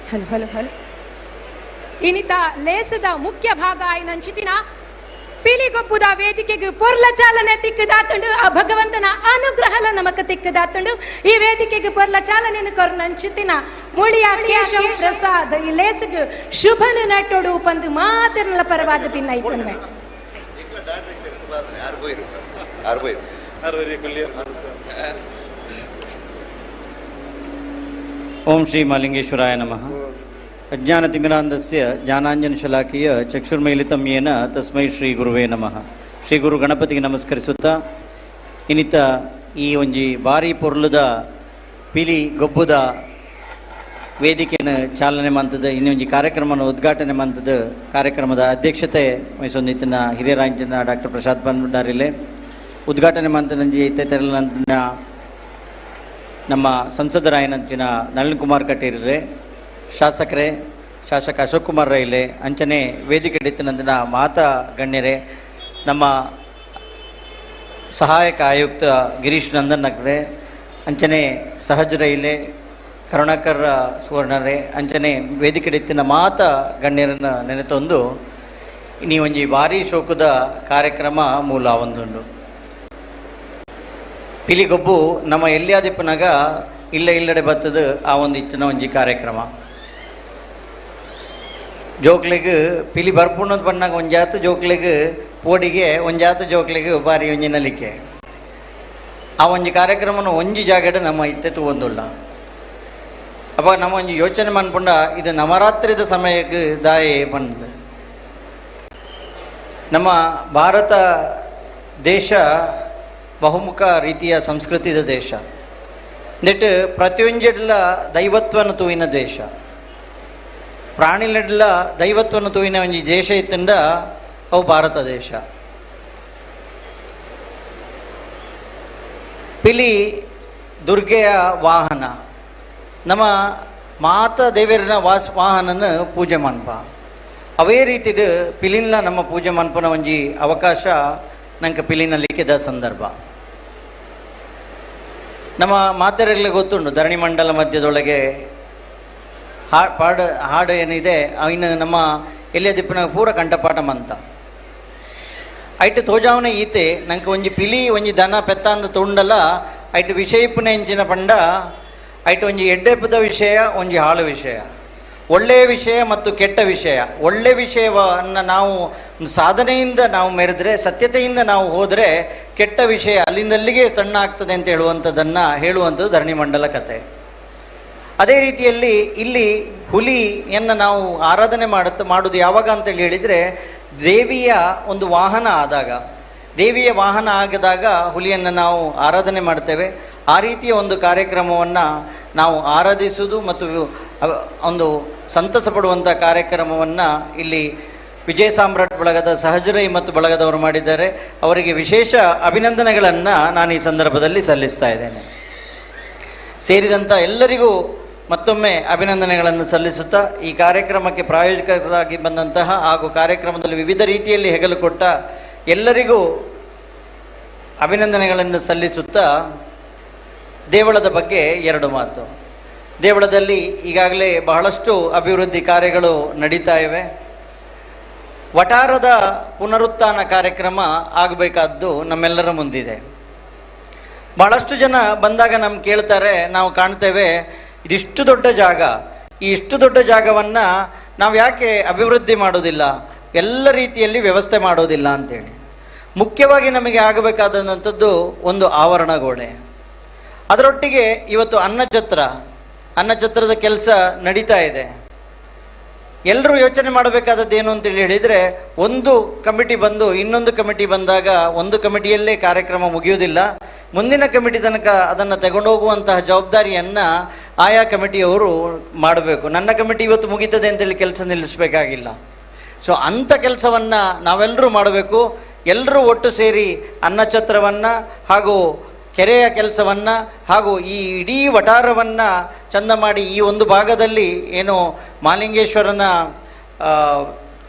Hello hello hello. ಇನಿತ ಲೇಸದ ಮುಖ್ಯ ಭಾಗ ಆಯ್ನಂಚಿತಿನ ಪಿಲಿಗೊಬ್ಬುದ ವೇದಿಕೆಗೆ ಪೊರ್ಲ ಚಾಲನೆ ತಿಕ್ಕದಾತಂಡು, ಆ ಭಗವಂತನ ಅನುಗ್ರಹಲ ನಮಕ ತಿಕ್ಕದಾತಂಡು. ಈ ವೇದಿಕೆಗೆ ಪೊರ್ಲ ಚಾಲನೆಯನ್ನು ಕೊರ್ನಂಚಿತಿನ ಮುಳಿಯ ಕೇಶವ ಪ್ರಸಾದ್ ಈ ಲೇಸಗ್ ಶುಭನು ನಟ್ಟೋಡು ಪಂದು ಮಾತಿರ್ನಲ ಪರವಾದ ಪಿನ್ನೈತನ್ವೆ. ಓಂ ಶ್ರೀ ಮಾಲಿಂಗೇಶ್ವರಾಯ ನಮಃ. ಅಜ್ಞಾನತಿಮಿರಾಂಧಸ್ಯ ಜ್ಞಾನಾಂಜನಶಲಾಕಿಯ ಚಕ್ಷುರ್ಮೈಲಿತಂ ಯೇನ ತಸ್ಮೈ ಶ್ರೀ ಗುರುವೇ ನಮಃ. ಶ್ರೀ ಗುರು ಗಣಪತಿಗೆ ನಮಸ್ಕರಿಸುತ್ತಾ ಇನ್ನಿತ ಈ ಒಂಜಿ ಭಾರಿ ಪೊರ್ಲುದ ಪಿಲಿ ಗೊಬ್ಬುದ ವೇದಿಕೆಯನ್ನು ಚಾಲನೆ ಮಂತದ ಇನ್ನೊಂಜಿ ಕಾರ್ಯಕ್ರಮವನ್ನು ಉದ್ಘಾಟನೆ ಮಂತದ ಕಾರ್ಯಕ್ರಮದ ಅಧ್ಯಕ್ಷತೆ ವಹಿಸೊಂದಿತ್ತಿನ ಹಿರಿಯರಾಂಚಿನ ಡಾಕ್ಟರ್ ಪ್ರಸಾದ್ ಭಂಡಾರಿಲೆ, ಉದ್ಘಾಟನೆ ಮಂತನಂಜಿ ಇತ್ತೆತರಲಂತಿನ ನಮ್ಮ ಸಂಸದರಾಯನಂಚಿನ ನಳಿನ್ ಕುಮಾರ್ ಕಟೀಲ್ರೆ, ಶಾಸಕರೇ, ಶಾಸಕ ಅಶೋಕ್ ಕುಮಾರ್ ರೈಲೆ, ಅಂಚನೆ ವೇದಿಕೆ ಡಿತ್ತಿನಂತಿನ ಮಾತಾ ಗಣ್ಯರೇ, ನಮ್ಮ ಸಹಾಯಕ ಆಯುಕ್ತ ಗಿರೀಶ್ ನಂದನ್ ನಗರೆ, ಅಂಚನೆ ಸಹಜ ರೈಲೆ, ಕರುಣಾಕರ್ ಸುವರ್ಣರೇ, ಅಂಚನೆ ವೇದಿಕೆ ಡಿತ್ತಿನ ಮಾತಾ ಗಣ್ಯರನ್ನು ನೆನೆತೊಂದು ನೀವೊಂಜಿ ಭಾರೀ ಶೋಕದ ಕಾರ್ಯಕ್ರಮ ಮೂಲ ಒಂದುಂಡು. ಪಿಲಿಗೊಬ್ಬು ನಮ್ಮ ಎಲ್ಲಿಯಾದಿಪ್ಪನಾಗ ಇಲ್ಲ ಇಲ್ಲಡೆ ಬತ್ತದ ಆ ಒಂದು ಇತ್ತಿನ ಒಂಜಿ ಕಾರ್ಯಕ್ರಮ. ಜೋಕ್ಲೆಗ್ ಪಿಲಿ ಬರ್ಪುಣ್ಣದ ಬಣ್ಣಾಗ ಒಂಜಾತ ಜೋಕ್ಲೆಗ್ ಪೋಡಿಗೆ ಒಂಜಾತ ಜೋಕ್ಲೆಗ್ ಬಾರಿ ಒಂಜಿ ನಲಿಕೆ. ಆ ಒಂಜಿ ಕಾರ್ಯಕ್ರಮನ ಒಂಜಿ ಜಾಗಡ್ ನಮ್ಮ ಇತ್ತೆ ತೂವೊಂದುಲ್ಲ. ಅಪ್ಪ ನಮ್ಮ ಒಂಜಿ ಯೋಚನೆ ಮನ್ಪುಂಡ ಇದು ನವರಾತ್ರಿದ ಸಮಯಕ್ಕೆ ದಾಯೆ ಬಂದು. ನಮ್ಮ ಭಾರತ ದೇಶ ಬಹುಮುಖ ರೀತಿಯ ಸಂಸ್ಕೃತಿದ ದೇಶ. ನೆಟ್ ಪ್ರತಿಯೊಂಜೆಡ್ಲ ದೈವತ್ವನ ತೂವಿನ ದೇಶ, ಪ್ರಾಣಿಲೆಡ್ಲ ದೈವತ್ವನ ತೂವಿನ ಒಂಜಿ ದೇಶ ಇತ್ತಂಡ ಅವು ಭಾರತ ದೇಶ. ಪಿಲಿ ದುರ್ಗೆಯ ವಾಹನ, ನಮ್ಮ ಮಾತ ದೇವರನ ವಾಹನನ ಪೂಜೆ ಮನ್ಪ. ಅವೇ ರೀತಿಡ್ ಪಿಲಿನ್ಲ ನಮ್ಮ ಪೂಜೆ ಮನ್ಪನ ಒಂಜಿ ಅವಕಾಶ ನಂಗೆ ಪಿಲಿನ ಲಿಖಿತ ಸಂದರ್ಭ. ನಮ್ಮ ಮಾತೆರೆಲ್ಲ ಗೊತ್ತುಂಟು, ಧರಣಿ ಮಂಡಲ ಮಧ್ಯದೊಳಗೆ ಹಾಡು ಏನಿದೆ ಇನ್ನು ನಮ್ಮ ಎಲ್ಲಿಯ ದಿಪ್ಪನ ಪೂರ ಕಂಠಪಾಠ ಮಂತ ಐಟ್ ತೋಜಾವನೆ ಈತೆ ನಂಗೆ ಒಂಜಿ ಪಿಲಿ ಒಂಜಿ ದನ ಪೆತ್ತಾಂದ ತುಂಡಲ ಐಟ್ ವಿಷಯಪ್ಪನ ಎಂಚಿನ ಪಂಡ ಐಟ್ ಒಂಜಿ ಎಡ್ಡೆಪ್ಪದ ವಿಷಯ ಒಂಜಿ ಹಾಳು ವಿಷಯ, ಒಳ್ಳೆಯ ವಿಷಯ ಮತ್ತು ಕೆಟ್ಟ ವಿಷಯ. ಒಳ್ಳೆಯ ವಿಷಯವನ್ನು ನಾವು ಸಾಧನೆಯಿಂದ ನಾವು ಮೆರೆದ್ರೆ, ಸತ್ಯತೆಯಿಂದ ನಾವು ಹೋದರೆ ಕೆಟ್ಟ ವಿಷಯ ಅಲ್ಲಿಂದಲ್ಲಿಗೆ ಸಣ್ಣ ಆಗ್ತದೆ ಅಂತ ಹೇಳುವಂಥದ್ದನ್ನು ಹೇಳುವಂಥದ್ದು ಧರಣಿ ಮಂಡಲ ಕತೆ. ಅದೇ ರೀತಿಯಲ್ಲಿ ಇಲ್ಲಿ ಹುಲಿಯನ್ನು ನಾವು ಆರಾಧನೆ ಮಾಡೋದು ಯಾವಾಗ ಅಂತೇಳಿ ಹೇಳಿದರೆ, ದೇವಿಯ ಒಂದು ವಾಹನ ಆದಾಗ, ದೇವಿಯ ವಾಹನ ಆಗದಾಗ ಹುಲಿಯನ್ನು ನಾವು ಆರಾಧನೆ ಮಾಡ್ತೇವೆ. ಆ ರೀತಿಯ ಒಂದು ಕಾರ್ಯಕ್ರಮವನ್ನು ನಾವು ಆರಾಧಿಸುವುದು ಮತ್ತು ಒಂದು ಸಂತಸ ಪಡುವಂಥ ಕಾರ್ಯಕ್ರಮವನ್ನು ಇಲ್ಲಿ ವಿಜಯ ಸಾಮ್ರಾಟ್ ಬಳಗದ ಸಹಜರೈ ಮತ್ತು ಬಳಗದವರು ಮಾಡಿದ್ದಾರೆ. ಅವರಿಗೆ ವಿಶೇಷ ಅಭಿನಂದನೆಗಳನ್ನು ನಾನು ಈ ಸಂದರ್ಭದಲ್ಲಿ ಸಲ್ಲಿಸ್ತಾ ಇದ್ದೇನೆ. ಸೇರಿದಂಥ ಎಲ್ಲರಿಗೂ ಮತ್ತೊಮ್ಮೆ ಅಭಿನಂದನೆಗಳನ್ನು ಸಲ್ಲಿಸುತ್ತಾ, ಈ ಕಾರ್ಯಕ್ರಮಕ್ಕೆ ಪ್ರಾಯೋಜಕರಾಗಿ ಬಂದಂತಹ ಹಾಗೂ ಕಾರ್ಯಕ್ರಮದಲ್ಲಿ ವಿವಿಧ ರೀತಿಯಲ್ಲಿ ಹೆಗಲು ಕೊಟ್ಟ ಎಲ್ಲರಿಗೂ ಅಭಿನಂದನೆಗಳನ್ನು ಸಲ್ಲಿಸುತ್ತಾ, ದೇವಳದ ಬಗ್ಗೆ ಎರಡು ಮಾತು. ದೇವಳದಲ್ಲಿ ಈಗಾಗಲೇ ಬಹಳಷ್ಟು ಅಭಿವೃದ್ಧಿ ಕಾರ್ಯಗಳು ನಡೀತಾ ಇವೆ. ವಟಾರದ ಪುನರುತ್ಥಾನ ಕಾರ್ಯಕ್ರಮ ಆಗಬೇಕಾದ್ದು ನಮ್ಮೆಲ್ಲರ ಮುಂದಿದೆ. ಭಾಳಷ್ಟು ಜನ ಬಂದಾಗ ನಮ್ಗೆ ಕೇಳ್ತಾರೆ, ನಾವು ಕಾಣ್ತೇವೆ ಇದಿಷ್ಟು ದೊಡ್ಡ ಜಾಗ, ಈ ಇಷ್ಟು ದೊಡ್ಡ ಜಾಗವನ್ನು ನಾವು ಯಾಕೆ ಅಭಿವೃದ್ಧಿ ಮಾಡೋದಿಲ್ಲ, ಎಲ್ಲ ರೀತಿಯಲ್ಲಿ ವ್ಯವಸ್ಥೆ ಮಾಡೋದಿಲ್ಲ ಅಂಥೇಳಿ. ಮುಖ್ಯವಾಗಿ ನಮಗೆ ಆಗಬೇಕಾದಂಥದ್ದು ಒಂದು ಆವರಣ ಗೋಡೆ, ಅದರೊಟ್ಟಿಗೆ ಇವತ್ತು ಅನ್ನಛತ್ರದ ಕೆಲಸ ನಡೀತಾ ಇದೆ. ಎಲ್ಲರೂ ಯೋಚನೆ ಮಾಡಬೇಕಾದದ್ದು ಏನು ಅಂತೇಳಿ ಹೇಳಿದರೆ, ಒಂದು ಕಮಿಟಿ ಬಂದು ಇನ್ನೊಂದು ಕಮಿಟಿ ಬಂದಾಗ ಒಂದು ಕಮಿಟಿಯಲ್ಲೇ ಕಾರ್ಯಕ್ರಮ ಮುಗಿಯುವುದಿಲ್ಲ. ಮುಂದಿನ ಕಮಿಟಿ ತನಕ ಅದನ್ನು ತಗೊಂಡೋಗುವಂತಹ ಜವಾಬ್ದಾರಿಯನ್ನು ಆಯಾ ಕಮಿಟಿಯವರು ಮಾಡಬೇಕು. ನನ್ನ ಕಮಿಟಿ ಇವತ್ತು ಮುಗೀತದೆ ಅಂತೇಳಿ ಕೆಲಸ ನಿಲ್ಲಿಸಬೇಕಾಗಿಲ್ಲ. ಸೊ ಅಂಥ ಕೆಲಸವನ್ನು ನಾವೆಲ್ಲರೂ ಮಾಡಬೇಕು. ಎಲ್ಲರೂ ಒಟ್ಟು ಸೇರಿ ಅನ್ನಛತ್ರವನ್ನು ಹಾಗೂ ಕೆರೆಯ ಕೆಲಸವನ್ನು ಹಾಗೂ ಈ ಇಡೀ ವಠಾರವನ್ನು ಚಂದ ಮಾಡಿ ಈ ಒಂದು ಭಾಗದಲ್ಲಿ ಏನು ಮಾಲಿಂಗೇಶ್ವರನ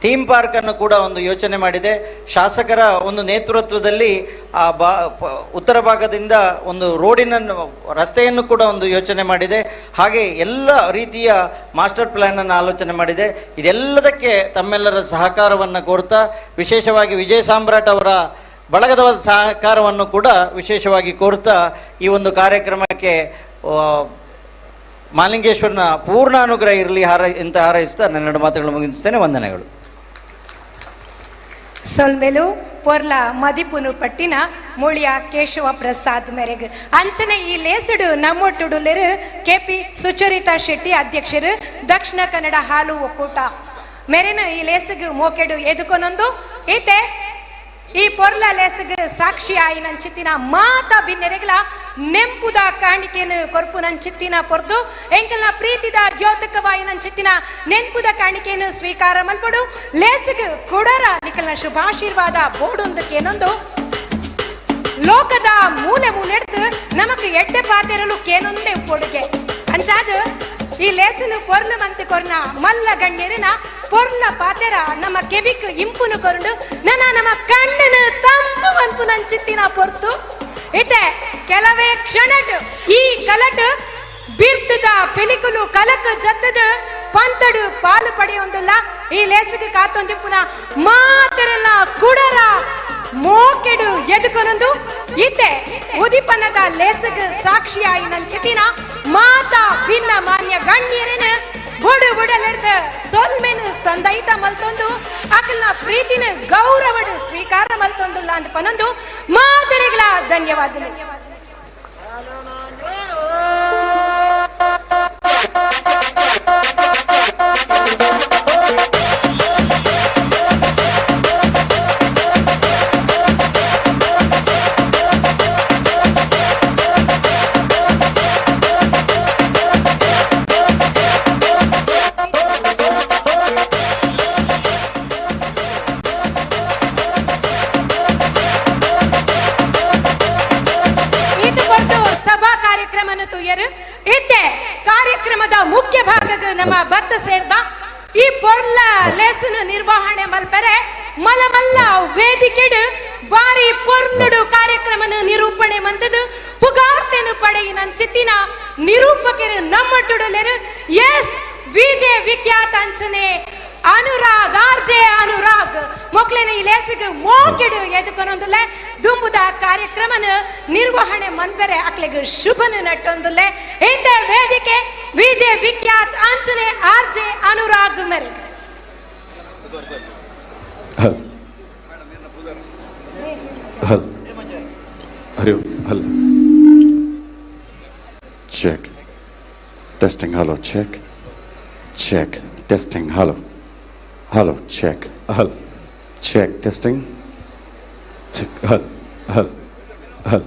ಥೀಮ್ ಪಾರ್ಕನ್ನು ಕೂಡ ಒಂದು ಯೋಚನೆ ಮಾಡಿದೆ. ಶಾಸಕರ ಒಂದು ನೇತೃತ್ವದಲ್ಲಿ ಆ ಉತ್ತರ ಭಾಗದಿಂದ ಒಂದು ರೋಡಿನ ರಸ್ತೆಯನ್ನು ಕೂಡ ಒಂದು ಯೋಚನೆ ಮಾಡಿದೆ. ಹಾಗೆ ಎಲ್ಲ ರೀತಿಯ ಮಾಸ್ಟರ್ ಪ್ಲ್ಯಾನನ್ನು ಆಲೋಚನೆ ಮಾಡಿದೆ. ಇದೆಲ್ಲದಕ್ಕೆ ತಮ್ಮೆಲ್ಲರ ಸಹಕಾರವನ್ನು ಕೋರ್ತಾ, ವಿಶೇಷವಾಗಿ ವಿಜಯ ಸಾಮ್ರಾಟ್ ಅವರ ಬಳಗದ ಸಹಕಾರವನ್ನು ಕೂಡ ವಿಶೇಷವಾಗಿ ಕೋರ್ತಾ ಈ ಒಂದು ಕಾರ್ಯಕ್ರಮಕ್ಕೆ ಮಾಲಿಂಗೇಶ್ವರನ ಪೂರ್ಣ ಅನುಗ್ರಹ ಇರಲಿ ಅಂತ ಹಾರೈಸ್ತಾ ನನ್ನೆರಡು ಮಾತುಗಳು ಮುಗಿಸ್ತೇನೆ. ವಂದನೆಗಳು. ಸೊಲ್ಮೆಲು ಪೊರ್ಲ ಮದಿಪುನು ಪಟ್ಟಿನ ಮುಳಿಯ ಕೇಶವ ಪ್ರಸಾದ್ ಮೇರೆಗ್ ಅಂಚನೆ ಈ ಲೇಸುಡು ನಮ್ಮೊಟ್ಟುಡುಲೆರು ಕೆಪಿ ಸುಚರಿತಾ ಶೆಟ್ಟಿ ಅಧ್ಯಕ್ಷರು, ದಕ್ಷಿಣ ಕನ್ನಡ ಹಾಲು ಒಕ್ಕೂಟ ಮೇರೆನ ಈ ಲೇಸುಗ್ ಮೋಕೆಡು ಎದುಕೊನೊಂದು ಈತೆ ಈ ಪೊರ್ಲ ಲೇಸುಗ್ ಸಾಕ್ಷಿ ಆಯಿ ನಂಚಿತ್ತಿನ ಮಾತಾ ಬಿನ್ನೆರೆಗ್ಲ ನೆಂಪುದ ಕಾಣಿಕೆನು ಕೊರ್ಪು ನಂಚಿತ್ತಿನ ಪೊರ್ದು ಎಂಕಲ್ನ ಪ್ರೀತಿದ ದ್ಯೋತಕವಾಯಿ ನಂಚಿತ್ತಿನ ನೆಂಪುದ ಕಾಣಿಕೆಯನ್ನು ಸ್ವೀಕಾರ ಮಲ್ಪಡು ಲೇಸುಗ್ ಕೊಡರ ನಿಕಲ್ನ ಶುಭಾಶೀರ್ವಾದ ಬೋಡೊಂದಕ್ಕೇನೊಂದು ಲೋಕದ ಮೂಲೆ ಮೂಲೆಡ್ದು ನಮಕ್ ಎಡ್ಡೆ ಪಾತೆರಲು ಕೇನೊಂದೇ ಕೊಡುಗೆ ಅಂಚಾದ ಈ ಲೇಸನು ಪೊರ್ಲು ಮಂತ್ ಕೊರ್ನ ಮಲ್ಲ ಗಣ್ಯರಿನ ಪೊರ್ಲ ಪಾತೆರ ನಮ್ಮ ಕೆಬಿಕ್ ಇಂಪುನು ಕೊರಂಡು ನನ್ನ ನಮ್ಮ ಕಣ್ಣನ ತಂಪು ಮನ್ಪು ನಂಚಿತ್ತಿನ ಪೊರ್ತು ಇತ್ತೆ ಕೆಲವೇ ಕ್ಷಣಟ್ ಈ ಕಲಟ್ ಬಿರ್ತದ ಪಿಲಿಕುಲು ಕಲಕ ಜತ್ತದ ಪಂತಡು ಪಾಲು ಪಡೆಯೊಂದಿಲ್ಲ. ಈ ಲೇಸಿಗೆ ಕಾತೊಂದಿಪ್ಪುನ ಮಾತೆರೆಲ್ಲ ಕುಡರ ಮೋಕೆಡು ಎದುಕೊನೊಂದು ಇತ್ತೆ ಉದಿಪನದ ಲೇಸಗ್ ಸಾಕ್ಷಿಯಾಯಿ ನಂಚಿತಿನ ಮಾತಾ ಭಿನ್ನ ಮಾನ್ಯ ಗಣ್ಯರೇನ ಬುಡು ಬುಡಲೆರ್ದ ಸೊಲ್ಮೆನು ಸಂದೈತ ಮಲ್ತೊಂದು ಅಕಲ್ನ ಪ್ರೀತಿನ ಗೌರವಡು ಸ್ವೀಕಾರ ಮಲ್ತೊಂದುಲ್ಲ ಅಂತ ಪನೊಂದು ಮಾತರೆಗಳ ಧನ್ಯವಾದಗಳು. ಕಾರ್ಯಕ್ರಮದ ಮುಖ್ಯ ಭಾಗದ ನಮ್ಮ ಭಕ್ತ ಸೇರ್ದ ಈ ಪೊರ್ಲ ಲೇಸನ ನಿರ್ವಹಣೆ ಮಲ್ಪೆರೆ ಮಲಮಲ್ಲ ವೇದಿಕೆಡು ಬಾರಿ ಪೊರ್ಲುಡು ಕಾರ್ಯಕ್ರಮನ ನಿರೂಪಣೆ ಮಂತದು ಪುಗಾರ್ತೆನು ಪಡೆಯಿನ ಚಿತ್ತಿನ ನಿರೂಪಕರು ನಮ್ಮಟ್ಟುಡಲೇರು ಎಸ್ ವಿಜೆ ವಿಖ್ಯಾತ ಅಂಚನೆ ಅನುರಾಗ್ ಆರ್ಜೆ ಅನುರಾಗ್ ಮೊಕ್ಲೆನ ಈ ಲೇಸಿಗೆ ಮೋಕೆಡು ಎದುಕೊನೊಂದುಲ್ಲೆ ದುಂಬುದ ಕಾರ್ಯಕ್ರಮನ ನಿರ್ವಹಣೆ ಮನ್ಪೆರೆ ಅಕ್ಲೆಗ್ ಶುಭನ ನಟ್ಟೊಂದುಲ್ಲೆ ಇಂದ ವೇದಿಕೆ ವಿಜೆ ವಿಖ್ಯಾತ್ ಅಂಚನೆ ಆರ್ಜೆ ಅನುರಾಗ್ ಮೇರೆಗೆ. ಹಲ್ ಹಲ್ ಹರಿ ಹಲ್ check testing hello check check testing hello hello check ಹಲ್ check testing check ಹಲ್ ಹಲ್ ಹಲ್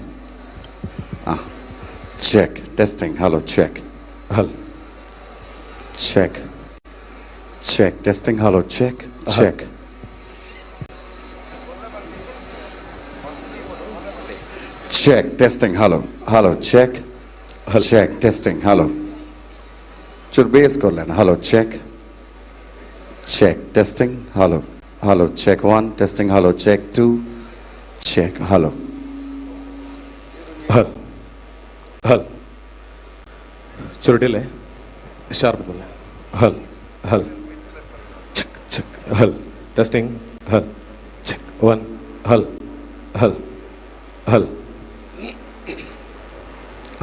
check testing hello check ಹಲ್ check check testing hello check check check testing hello hello check check testing hello चुर base कर लेना hello check check testing hello hello check 1 testing hello check 2 check hello ಹಲ್ ಹಲ್ ಚುರುಡಿಲೆ ಶಾರ್ಪದಲ್ಲ ಹಲ್ ಹಲ್ check check ಹಲ್ testing ಹಲ್ check 1 ಹಲ್ ಹಲ್ ಹಲ್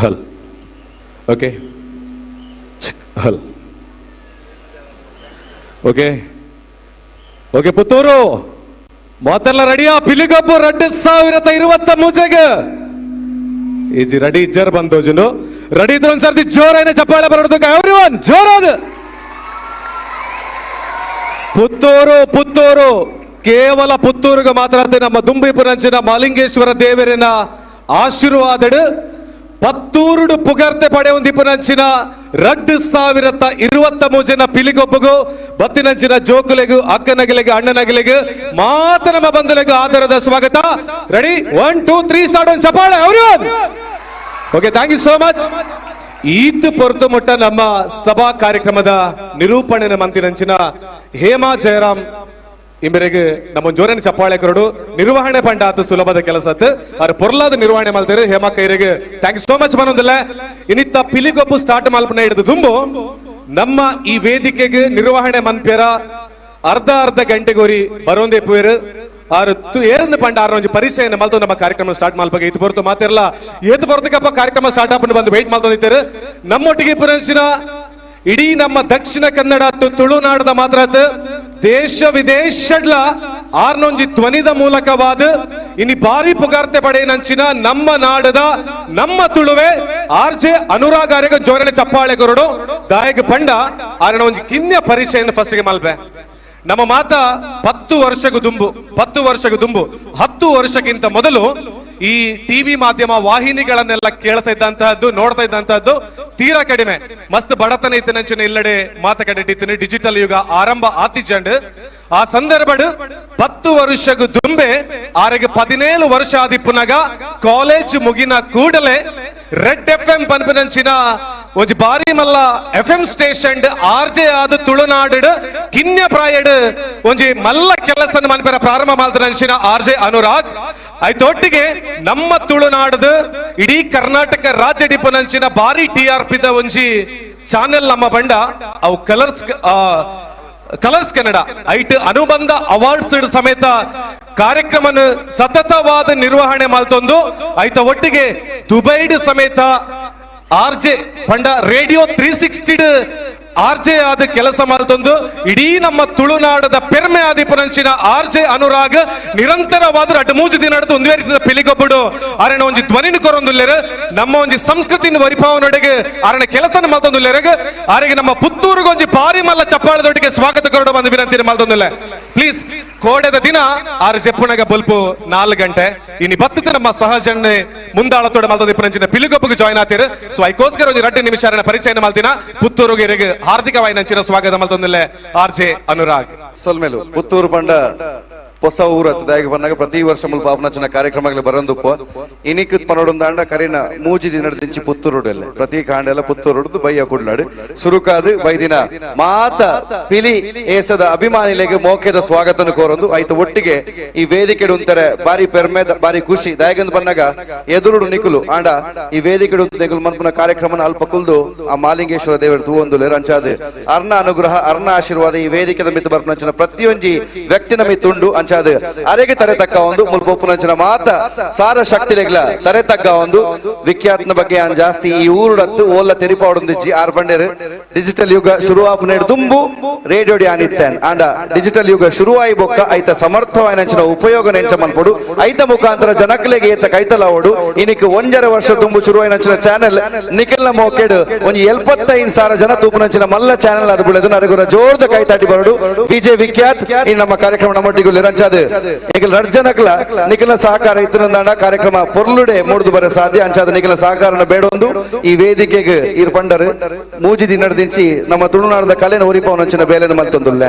ಹಲ್ okay cheque ಹಲ್ okay okay Puttur ಮಾತೆಲ್ಲ ರೆಡಿಯಾ ಪಿಲಿಗಬ್ಬು 2023 easy ready ಇಜ್ಜರ್ ಬಂದೋಜುನು ready ಇದ್ರೆ ಒಂದ್ಸರ್ತಿ ಜೋರಾಯ್ನ ಚಪ್ಪಾಳೆ ಬರೋದಕ್ಕೆ every one ಜೋರಾದ. ಪುತ್ತೂರು ಪುತ್ತೂರು ಕೇವಲ ಪುತ್ತೂರಿಗೆ ಮಾತ್ರ ನಮ್ಮ ದುಂಬಿಪುರಂಚಿನ ಮಾಲಿಂಗೇಶ್ವರ ದೇವರಿನ ಆಶೀರ್ವಾದಡು ಪತ್ತೂರುಡು ಪುಗರ್ತೆ ಪಡೆಯೊಂದಿಪುರಂಚಿನ 2023 ಪಿಲಿಗೊಬ್ಬಗು ಬತ್ತಿನಂಚಿನ ಜೋಕುಲೆಗು ಅಕ್ಕನಗಿಲೆಗು ಅಣ್ಣನಗಿಲೆಗು ಮಾತ ನಮ್ಮ ಬಂಧುಲೆಗು ಆದರದ ಸ್ವಾಗತ. Ready 1 2 3 start. ಒಂದು ಚಪ್ಪಾಳೆ every one. Okay, thank you so much. ಈತ್ ಪೊರ್ತು ಮುಟ್ಟ ನಮ್ಮ ಸಭಾ ಕಾರ್ಯಕ್ರಮದ ನಿರೂಪಣೆ ಮಂತಿನಂಚಿನ ಹೇಮಾ ಜಯರಾಮ್ ಇಂಬೆರೆಗ್ ನಮ್ಮ ಜೋರನ ಚಪ್ಪಾಳೆ ಕರಡು. ನಿರ್ವಹಣೆ ಪಂಡ ಆತು ಸುಲಭದ ಕೆಲಸ ಆತು, ಅವ್ರ ಪೊರ್ಲಾದ ನಿರ್ವಹಣೆ ಮಾಡ್ತಾರೆ ಹೇಮಾ ಕೈರಿಗೆ. Thank you so much. ಬಂದೊಂದಿಲ್ಲ ಇನ್ನಿತ್ತ ಪಿಲಿಗೊಬ್ಬು ಸ್ಟಾರ್ಟ್ ಮಲ್ಪನ ಹಿಡಿದು ದುಂಬು ನಮ್ಮ ಈ ವೇದಿಕೆಗೆ ನಿರ್ವಹಣೆ ಮನ್ಪೇರ ಅರ್ಧ ಅರ್ಧ ಗಂಟೆಗೋರಿ ಬರೋಂದೇ ಪುವೇರು ಆರು ಏರಂದು ಪಂಡ ಆರು ಒಂಜಿ ಪರಿಚಯ ಮಲ್ತು ನಮ್ಮ ಕಾರ್ಯಕ್ರಮ ಸ್ಟಾರ್ಟ್ ಮಲ್ಪಗೆ. ಇದು ಬರುತ್ತು ಮಾತಿರಲ್ಲ, ಏತು ಬರ್ತಕಪ್ಪ ಕಾರ್ಯಕ್ರಮ ಸ್ಟಾರ್ಟ್ ಅಪ್ ಬಂದು ವೇಟ್ ಮಾಡ್ಕೊಂಡಿದ್ದಾರೆ. ನಮ್ಮೊಟ್ಟಿಗೆ ಪುರಂಚಿನ ಇಡೀ ನಮ್ಮ ದಕ್ಷಿಣ ಕನ್ನಡ ತುಳುನಾಡದ ಮಾತ್ರ ದೇಶ ವಿದೇಶಡ್ಲ ಆರ್ನೊಂಜಿ ಧ್ವನಿದ ಮೂಲಕವಾದ ಇನಿ ಬಾರಿ ಪುಗಾರ್ತೆ ಪಡೆಯನಂಚಿನ ನಮ್ಮ ನಾಡದ ನಮ್ಮ ತುಳುವೆ ಆರ್ ಜೆ ಅನುರಾಗ್ ಆರೆಗ ಜೋರಣೆ ಚಪ್ಪಾಳೆ ಕೊರಡು. ದಾಯಕ ಪಂಡ ಆರಣ ಒಂಜಿ ಕಿನ್ಯ ಪರಿಚಯ ಫಸ್ಟ್ಗೆ ಮಲ್ಪೆ. ನಮ್ಮ ಮಾತ 10 ವರ್ಷಕ್ಕೂ ದುಂಬು, 10 ವರ್ಷಕ್ಕೂ ದುಂಬು, 10 ವರ್ಷಕ್ಕಿಂತ ಮೊದಲು ಈ ಟಿವಿ ಮಾಧ್ಯಮ ವಾಹಿನಿಗಳನ್ನೆಲ್ಲ ಕೇಳ್ತಾ ಇದ್ದಂತಹದ್ದು, ನೋಡ್ತಾ ಇದ್ದಂತಹದ್ದು ತೀರಾ ಕಡಿಮೆ. ಮಸ್ತ್ ಬಡತನ ಇತ್ತಿನಂಚಿನ ಇಲ್ಲಡೆ ಮಾತುಕತೆ. ಡಿಜಿಟಲ್ ಯುಗ ಆರಂಭ ಆತಿಜಂಡ್ ಆ ಸಂದರ್ಭಡ್ 10 ವರ್ಷಕ್ಕೂ ದುಂಬೆ ಆರೆಗೆ 17 ವರ್ಷ ಆದಿಪ್ಪುನಗ ಕಾಲೇಜ್ ಮುಗಿನ ಕೂಡಲೇ ರೆಡ್ FM ಪನ್ಪನಂಚಿನ ಒಂಜಿ ಬಾರಿ ಮಲ್ಲ FM station R J ಆದ ತುಳುನಾಡು ಕಿನ್ಯ ಪ್ರಾಯಡ್ ಒಂಜಿ ಮಲ್ಲ ಕೆಲಸ ಮನ್ಪೆರ ಪ್ರಾರಂಭ ಮಾಡ್ತಾರಂಚಿನ ಆರ್ ಜೆ ಅನುರಾಗ್. ಆಯ್ತೊಟ್ಟಿಗೆ ನಮ್ಮ ತುಳುನಾಡದ ಇಡೀ ಕರ್ನಾಟಕ ರಾಜ್ಯ ಡಿಪನಂಚಿನ ಬಾರಿ TRP the ಒಂಜಿ ಚಾನೆಲ್ ನಮ್ಮ ಬಂಡ ಅವು ಕಲರ್ಸ್ ಕಲರ್ಸ್ ಕನ್ನಡ ಐಟ್ ಅನುಬಂಧ ಅವಾರ್ಡ್ಸ್ ಸಮೇತ ಕಾರ್ಯಕ್ರಮನ ಸತತವಾದ ನಿರ್ವಹಣೆ ಮಾಡ್ತೊಂದು ಐತ ಒಟ್ಟಿಗೆ ದುಬೈಡ್ ಸಮೇತ ಆರ್ ಜೆ ಪಂಡ radio 360 R J ಆದ ಕೆಲಸ ಮಾಡ್ತೊಂದು ಇಡೀ ನಮ್ಮ ತುಳುನಾಡದ ಪೆರ್ಮೆ ಆದಿಪನಂಚಿನ ಆರ್ ಜೆ ಅನುರಾಗ್ ನಿರಂತರವಾದ ಅಡ್ಡ ಮೂಜು ದಿನ ಒಂದು ರೀತಿಯ ಪಿಲಿಗೊಬ್ಬಡು ಆರಣ ಒಂಜಿ ಧ್ವನಿನ ಕೊರೊಂದುಲ್ಲೆರ್ ನಮ್ಮ ಒಂಜಿ ಸಂಸ್ಕೃತಿನ ವರಿಪಾವನೊಡೆಗೆ ಆರಣ ಕೆಲಸನ ಮಾತೊಂದುಲ್ಲೆರಗ್ ಆರೆಗೆ ನಮ್ಮ ಪುತ್ತೂರುಗೆ ಒಂಜಿ ಬಾರಿ ಮಲ್ಲ ಚಪ್ಪಾಳದೊಟ್ಟಿಗೆ ಸ್ವಾಗತ ಕೊರಡು ಬಂದು ವಿನಂತಿ ಮಾತೊಂದುಲ್ಲ. ಪ್ಲೀಸ್ ಕೋಡೆದ ದಿನ ಆರು ಜೆಪ್ಪುಣಗ ಬೊಲ್ಪು 4 ಗಂಟೆ ಇನಿ ಬತ್ತದ ನಮ್ಮ ಸಹಜನ್ನೆ ಮುಂದಾಳತೋಡ ಮಾತೊಂದು ಪಿಲಿಗೊಬ್ಬಗೆ ಜಾಯ್ನ್ ಆತೀರು. ಸೊ ಐಕೋಸ್ಕರ ಒಂಜಿ 2 ನಿಮಿಷ ಪರಿಚಯ ಮಾಡ್ತೀನ. ಪುತ್ತೂರುಗೆ ಹಾರ್ದಿಕವಾಗಿ ನಂಚಿನ ಸ್ವಾಗತ ಮಲ್ತೊಂದಿಲ್ಲ ಆರ್ ಜೆ ಅನುರಾಗ್. ಸೊಲ್ಮೇಲು ಪುತ್ತೂರು ಪಂಡ ಹೊಸ ಊರು ಹತ್ತದಾಗಿ ಬಂದಾಗ ಪ್ರತಿ ವರ್ಷ ಮುಲ್ಪ ಪಾಪನಂಚಿನ ಕಾರ್ಯಕ್ರಮಗಳು ಬರಂದುಪ್ಪ ಇನಿಕ್ ಪನೋಡೊಂದಾಂಡ ಕರಿನ ಮೂಜಿ ದಿನ ದಿಂಚಿ ಪುತ್ತೂರುಡೆಲ್ಲ ಪ್ರತಿ ಕಾಂಡೆಲ್ಲ ಪುತ್ತೂರುಡ್ದು ಬಯ್ಯ ಕುಡ್ಲಾಡು ಸುರುಕಾದು ಬೈದಿನ ಮಾತ ಪಿಲಿ ಏಸದ ಅಭಿಮಾನಿಲೆಗೆ ಮೋಕೆದ ಸ್ವಾಗತನ ಕೋರೊಂದು ಆಯ್ತು. ಒಟ್ಟಿಗೆ ಈ ವೇದಿಕೆ ಉಂತಾರೆ ಬಾರಿ ಪೆರ್ಮೆ ಬಾರಿ ಖುಷಿ ದಾಯಗಂದು ಬಂದಾಗ ಎದುರುಡು ನಿಕುಲು ಆಂಡ ಈ ವೇದಿಕೆ ನಿಕುಲು ಮನ್ಪುನ ಕಾರ್ಯಕ್ರಮನ ಅಲ್ಪ ಕುಲ್ದು ಆ ಮಾಲಿಂಗೇಶ್ವರ ದೇವರು ತೂವೊಂದುಲೇರು ಅಂಚಾದ ಅರ್ಣ ಅನುಗ್ರಹ ಅರ್ಣ ಆಶೀರ್ವಾದ ಈ ವೇದಿಕೆದ ಮಿತ್ತು ಬರ್ಪನಂಚಿನ ಪ್ರತಿಯೊಂಜಿ ವ್ಯಕ್ತಿನ ಮಿತ್ತುಂಡು ಅಂಚಾದ ಅರೆಗೆ ತರೆ ತಕ್ಕ ಒಂದು ಮುಲ್ಪೊಪ್ಪುನಂಚಿನ ಮಾತ ಸಾರ ಶಕ್ತಿಲೆಗ್ಲ ತರೆ ತಗ್ಗ ಒಂದು ವಿಖ್ಯಾತನ ಬಗ್ಗೆ ಅನ್ ಜಾಸ್ತಿ ಈ ಊರುಡತ್ತು ಓಲ್ಲ ತೆರಿಪಾವಡೊಂದಿಜ್ಜಿ ಆರ್ ಬಂಡೇರು ಡಿಜಿಟಲ್ ಯುಗ ಶುರುವಾಪುನೇಡು ದುಂಬು ರೇಡಿಯೋ ಡಿ ಆನಿತ್ತೇನ್ ಆಂಡ ಡಿಜಿಟಲ್ ಯುಗ ಶುರುವಾಯಿ ಬೊಕ್ಕ ಐತ ಸಮರ್ಥವಾಯಿನಂಚಿನ ಉಪಯೋಗ ನೆಂಚ ಮನ್ಪೊಡು ಐತ ಮುಖಾಂತರ ಜನಕ್ಲೆಗೆ ಏತ ಕೈತಲಾವಡು ಇನಿಕ್ 1.5 ವರ್ಷ ದುಂಬು ಶುರುವಾಯಿನಂಚಿನ ಚಾನೆಲ್ ನಿಖಿಲ್ನ ಮೋಕೆಡು ಒಂಜಿ 75,000 ಜನ ತೂಪುನಂಚಿನ ಮಲ್ಲ ಚಾನೆಲ್ ಅದು ಬುಳೆದು ನರಗುರ ಜೋರ್ದ ಕೈತಾಟಿ ಬರಡು ವಿಜಯ್ ವಿಖ್ಯಾತ್ ಈ ನಮ್ಮ ಕಾರ್ಯಕ್ರಮ ನಮ್ಮೊಟ್ಟಿಗೆ ರಂಚಾದ ನಿಖಿಲ್ ರಡ್ಜನಕ್ಲ ನಿಖಿಲ ಸಹಕಾರ ಇತ್ತು ಕಾರ್ಯಕ್ರಮ ಪೊರ್ಲುಡೆ ಮೂಡ್ದು ಬರ ಸಾಧ್ಯ ಅಂಚಾದ ನಿಖಿಲ ಸಹಕಾರನ ಬೇಡೊಂದು ಈ ವೇದಿಕೆಗೆ ಇರ್ ಪಂಡರು ಮೂಜಿ ದಿನದಿಂಚಿ ನಮ್ಮ ತುಳುನಾಡದ ಕಲೆನ ಒರಿಪವನಂಚಿನ ಬೇಲೆನ ಮಲ್ತೊಂದುಲ್ಲೆ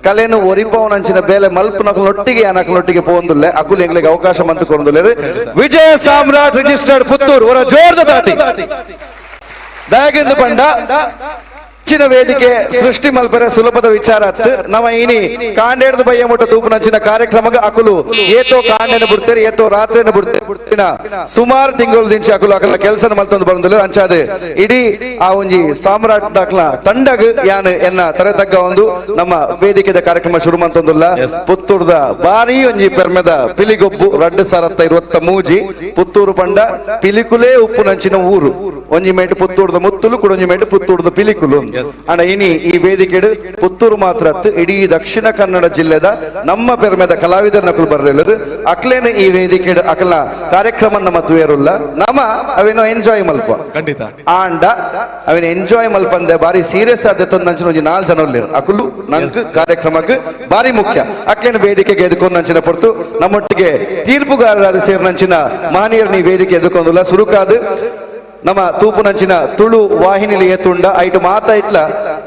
ಕಲೆನ ಒರಿಪವನಂಚಿನ ಬೇಲೆ ಮಲ್ಪನಕಲೊಟ್ಟಿಗೆ ಅನಕಲೊಟ್ಟಿಗೆ ಪೋಂದುಲ್ಲೆ ಅಕುಲ್ ಎಂಗ್ಲಿಗೆ ಅವಕಾಶ ಮಂತು ಕೊರೊಂದುಲ್ಲೆ. ವಿಜಯ ಸಾಮ್ರಾಟ್ ರಿಜಿಸ್ಟರ್ಡ್ ಪುತ್ತೂರು ಅವರ ಜೋರ್ದ ದಾಟಿ ದಯಗೆಂದು ಪಂಡ ಹೆಚ್ಚಿನ ವೇದಿಕೆ ಸೃಷ್ಟಿ ಮಲ್ಪರೆ ಸುಲಭದ ವಿಚಾರ ಅತ್ತು. ನಮ್ಮ ಇನಿ ಕಾಂಡೇಡ್ದ ಬಯ್ಯ ಮುಟ್ಟ ತೂಪುನಂಚಿನ ಕಾರ್ಯಕ್ರಮಕ್ಕೆ ಅಕುಲು ಏತೋ ಕಾಂಡೆನ ಬಿಡ್ತಾರೆ ಏತೋ ರಾತ್ರಿನ ಬಿಡ್ತಾರೆ ಸುಮಾರು ತಿಂಗಳು ದಿಂಚಿ ಅಕುಲು ಅಕಲ ಕೆಲಸನ ಮಲ್ತೊಂದು ಬಂದಿಲ್ಲ ಅಂಚಾದ ಇಡೀ ಆ ಒಂಜಿ ಸಾಮ್ರಾಟ್ ದಾಖಲ ತಂಡಗ್ ಯಾನ್ ಎನ್ನ ತರೆ ತಗ್ಗ ಒಂದು ನಮ್ಮ ವೇದಿಕೆದ ಕಾರ್ಯಕ್ರಮ ಶುರು ಮಂತೊಂದುಲ್ಲ. ಪುತ್ತೂರ್ದ ಬಾರಿ ಒಂಜಿ ಪೆರ್ಮೆದ ಪಿಲಿಗೊಬ್ಬು 2023 ಪುತ್ತೂರು ಪಂಡ ಪಿಲಿಕುಲೇ ಉಪ್ಪುನಂಚಿನ ಊರು ಒಂಜಿ ಮೇಟು ಪುತ್ತೂರ್ದ ಮುತ್ತುಲು ಕೂಡ ಒಂಜಿ ಮೇಟು ಪುತ್ತೂರ್ದ ಪಿಲಿಕುಲು ಅಣ್ಣ ಇನಿ ಈ ವೇದಿಕೆಡು ಪುತ್ತೂರು ಮಾತ್ರ ಇಡೀ ದಕ್ಷಿಣ ಕನ್ನಡ ಜಿಲ್ಲೆದ ನಮ್ಮ ಪೆರ್ಮೆದ ಕಲಾವಿದರ ನಕಲು ಬರ್ರೆಲ್ಲರು ಅಕ್ಲೇನ ಈ ವೇದಿಕೆಡು ಅಕಲ ಕಾರ್ಯಕ್ರಮ ನಮ್ಮ ತುಯರುಲ್ಲ ನಮ್ಮ ಅವೇನೋ ಎಂಜಾಯ್ ಮಲ್ಪ ಖಂಡಿತ ಆಂಡ ಅವೇನು ಎಂಜಾಯ್ ಮಲ್ಪಂದೆ ಬಾರಿ ಸೀರಿಯಸ್ ಆದ ನಂಚಿನ ಒಂಜಿ 4 ಜನ ಉಲ್ಲೇರು ಅಕುಲು ನಂಕ್ ಕಾರ್ಯಕ್ರಮಕ್ಕೆ ಬಾರಿ ಮುಖ್ಯ ಅಕ್ಲೇನ ವೇದಿಕೆಗೆ ಎದುಕೊಂಡು ನಂಚಿನ ಪೊರ್ತು ನಮ್ಮೊಟ್ಟಿಗೆ ತೀರ್ಪುಗಾರರಾದ ಸೇರಿನಂಚಿನ ಮಹನೀಯರನ್ನ ಈ ವೇದಿಕೆ ಎದುಕೊಂದುಲ್ಲ. ಸುರುಕಾದು ನಮ್ಮ ತೂಪುನಂಚಿನ ತುಳು ವಾಹಿನಿಲಿ ಏತುಂಡ ಐಟು ಮಾತ ಇಟ್ಲ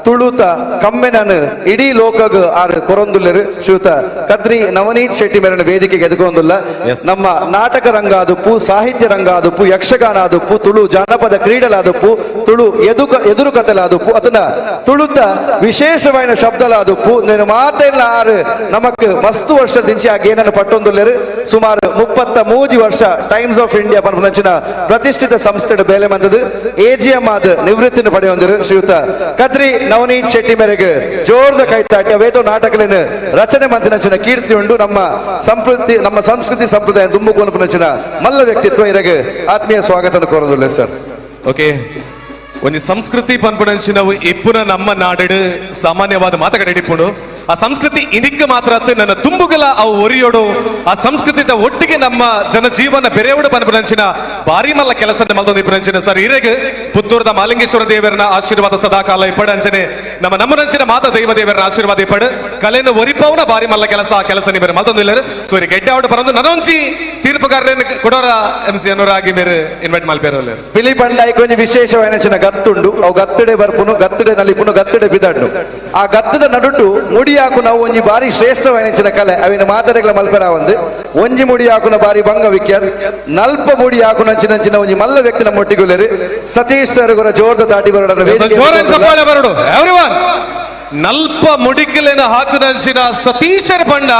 ತುಳುತ ಕಮ್ಮೆನನ್ ಇಡೀ ಲೋಕಗ್ ಆರ್ ಕೊರೊಂದುಲ್ಲೆರು ಶ್ರೀಯುತ ಕದ್ರಿ ನವನೀತ್ ಶೆಟ್ಟಿ ಮೇರನ ವೇದಿಕೆಗೆ ಎದುಕೊಂದುಲ್ಲ. ನಮ್ಮ ನಾಟಕ ರಂಗಾದುಪ್ಪು, ಸಾಹಿತ್ಯ ರಂಗಾದುಪ್ಪು, ಯಕ್ಷಗಾನ ಆದುಪ್ಪು, ತುಳು ಜಾನಪದ ಕ್ರೀಡಲಾದುಪ್ಪು, ತುಳು ಎದುರು ಕಥೆಲಾದುಪ್ಪು, ಅದನ್ನ ತುಳುತ ವಿಶೇಷವಾದ ಶಬ್ದಲಾದುಪ್ಪು నేను ಮಾತೆಲ್ಲ ಆರು ನಮಕ್ ಮಸ್ತು ವರ್ಷ ದಿಂಚಿ ಆ ಗೇನನ್ನು ಪಟ್ಟೊಂದುಲ್ಲೆರು. ಸುಮಾರು 33 ವರ್ಷ times of India ಪನ್ಪುನಂಚಿನ ಪ್ರತಿಷ್ಠಿತ ಸಂಸ್ಥೆ ಬೇಲೆ ಬಂದದ್ದು ಎಜಿಎಂ ಆದ ನಿವೃತ್ತಿನ ಪಡೆಯೊಂದಿರು ಶ್ರೀಯುತ ಕದ್ರಿ ನವನೀತ್ ಶೆಟ್ಟಿ ಮೇರೆಗೆ ಜೋರ್ದ ಕೈತಾಟಿ ಅವೇತೋ ನಾಟಕಲೇನು ರಚನೆ ಮಂತಿನಂಚಿನ ಕೀರ್ತಿ ಉಂಡು. ನಮ್ಮ ಸಂಸ್ಕೃತಿ ನಮ್ಮ ಸಂಸ್ಕೃತಿ ಸಂಪ್ರದಾಯ ದುಂಬುಕೋನಪುನಂಚಿನ ಮಲ್ಲ ವ್ಯಕ್ತಿತ್ವ ಇರಗೆ ಆತ್ಮೀಯ ಸ್ವಾಗತ ಕೋರದುಲ್ಲ ಸರ್. ಓಕೆ, ಒಂಜಿ ಸಂಸ್ಕೃತಿ ಪನ್ಪುನಂಚಿನವು ಇಪ್ಪುನ ನಮ್ಮ ನಾಡು ಸಾಮಾನ್ಯವಾದ ಮಾತುಕತೆ ಇಪ್ಪುಂಡು. ಆ ಸಂಸ್ಕೃತಿ ಇನಿಕ್ ಮಾತ್ರ ನನ್ನ ತುಂಬುಗಲ ಅವು ಒರಿಯೋಡು, ಆ ಸಂಸ್ಕೃತಿದ ಒಟ್ಟಿಗೆ ನಮ್ಮ ಜನಜೀವನ ಬೆರೆಯೋಡು ಪನ್ಪುನಂಚಿನ ಭಾರಿ ಮಲ್ಲ ಕೆಲಸ ಮಲ್ತೊಂದು ಇಪ್ಪುನಂಚಿನ ಸರ್ ಇರೆಗ್ ಪುತ್ತೂರದ ಮಾಲಿಂಗೇಶ್ವರ ದೇವರನ ಆಶೀರ್ವಾದ ಸದಾಕಾಲ ಇಪ್ಪಡು. ಅಂಚನೆ ನಮ್ಮ ನಮ್ಮನಂಚಿನ ಮಾತ ದೈವ ದೇವರನ ಆಶೀರ್ವಾದ ಇಪ್ಪಡು. ಕಲೆಯನ್ನು ಒರಿಪವನ ಭಾರಿ ಮಲ್ಲ ಕೆಲಸ, ಆ ಕೆಲಸ ನೀವು ಮಲ್ತೊಂದು ಇಲ್ಲರು. ಸೊ ಇರಿಗೆ ಗೆಡ್ಡೆ ಆವಡು ಬರೋದು ನನೊಂಚಿ ತೀರ್ಪುಗಾರರನ್ನು ಕೊಡೋರ ಎಂ ಸಿ ಅನುರಾಗಿ ಮೇರೆ ಇನ್ವೈಟ್ ಮಲ್ಪೇರಲ್ಲ. ಪಿಲಿ ಪಂಡಾಯ್ಕ ಒಂಜಿ ವಿಶೇಷವಾಯಿನ ಗತ್ತುಂಡು. ಅವು ಗತ್ತಡೆ ಬರ್ಪುನು, ಗತ್ತಡೆ ನಲಿಪುನು, ಗತ್ತಡೆ ಬಿದಡ್ಡು. ಆ ಗತ್ತದ ನಡುಟು ಮುಡಿಯಾಕು ನಾವು ಒಂಜಿ ಬಾರಿ ಶ್ರೇಷ್ಠವಾಯಿನ ಕಲೆ ಅವಿನ ಮಾತರೆಗಳ ಮಲ್ಪೆರ ಒಂದು ಒಂಜಿ ಮುಡಿಯಾಕುನ ಬಾರಿ ಭಂಗ ವಿಖ್ಯಾತ ನಲ್ಪ ಮುಡಿಯಾಕುನಂಚಿನಂಚಿನ ಒಂಜಿ ಮಲ್ಲ ವ್ಯಕ್ತಿ ನಮ್ಮ ಒಟ್ಟಿಗುಲೇರು ಸತೀಶ್ ಸರ್ ಗುರ ಜೋರ್ದ ತಾಟಿ ಬರಡ. ಬರಡು ಎವ್ರಿವನ್. ನಲ್ಪ ಮುಡಿಕಲೇನ ಹಾಕುನಂಚಿನ ಸತೀಶರ ಬಂಡ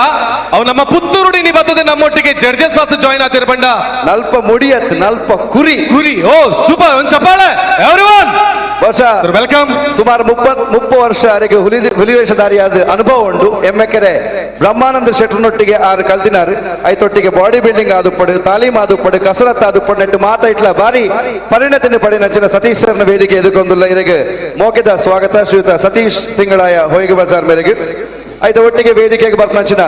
ಅವು ನಮ್ಮ ಪುತ್ತೂರುಡಿ ನಿಬತ್ತದೆ ನಮ್ಮೊಟ್ಟಿಗೆ ಜಡ್ಜಸ್ ಆತು ಜಾಯಿನ್ ಆತಿರ ಬಂಡ. ನಲ್ಪ ಮುಡಿಯತ್ ನಲ್ಪ ಕುರಿ ಕುರಿ. ಓ ಸೂಪರ್, ಒಂದ್ ಚಪ್ಪಾಳೆ ಎವ್ರಿವನ್. ಬಹುಶಃ welcome. ಸುಮಾರು 30 ವರ್ಷ ಅವರಿಗೆ ಹುಲಿವೇಷಧಾರಿಯಾದ ಅನುಭವ ಉಂಟು. ಎಮ್ಮೆಕೆರೆ ಬ್ರಹ್ಮಾನಂದ ಶೆಟ್ಟರ್ನೊಟ್ಟಿಗೆ ಆರು ಕಲ್ತಿನಾರು. ಐತೊಟ್ಟಿಗೆ ಬಾಡಿ ಬಿಲ್ಡಿಂಗ್ ಆದುಪ್ಪಡು, ತಾಲೀಮ್ ಆದುಪ್ಪಡು, ಕಸರತ್ ಆದುಪ್ಪಡು ನೆಟ್ಟು ಮಾತ ಇಟ್ಲ ಬಾರಿ ಪರಿಣತಿನ ಪಡಿನಂಚಿನ ಸತೀಶ್ ಸರ್ನ ವೇದಿಕೆ ಎದುಕೊಂದುಲ್ಲ. ಇದಕ್ಕೆ ಮೋಕೆದ ಸ್ವಾಗತ ಶ್ರೀಯುತ ಸತೀಶ್ ತಿಂಗಳಾಯ ಹೊಯ್ಗೆ ಬಜಾರ್ ಮೇರೆಗೆ. ಐತ ಒಟ್ಟಿಗೆ ವೇದಿಕೆಗೆ ಬರ್ಪನಂಚಿನ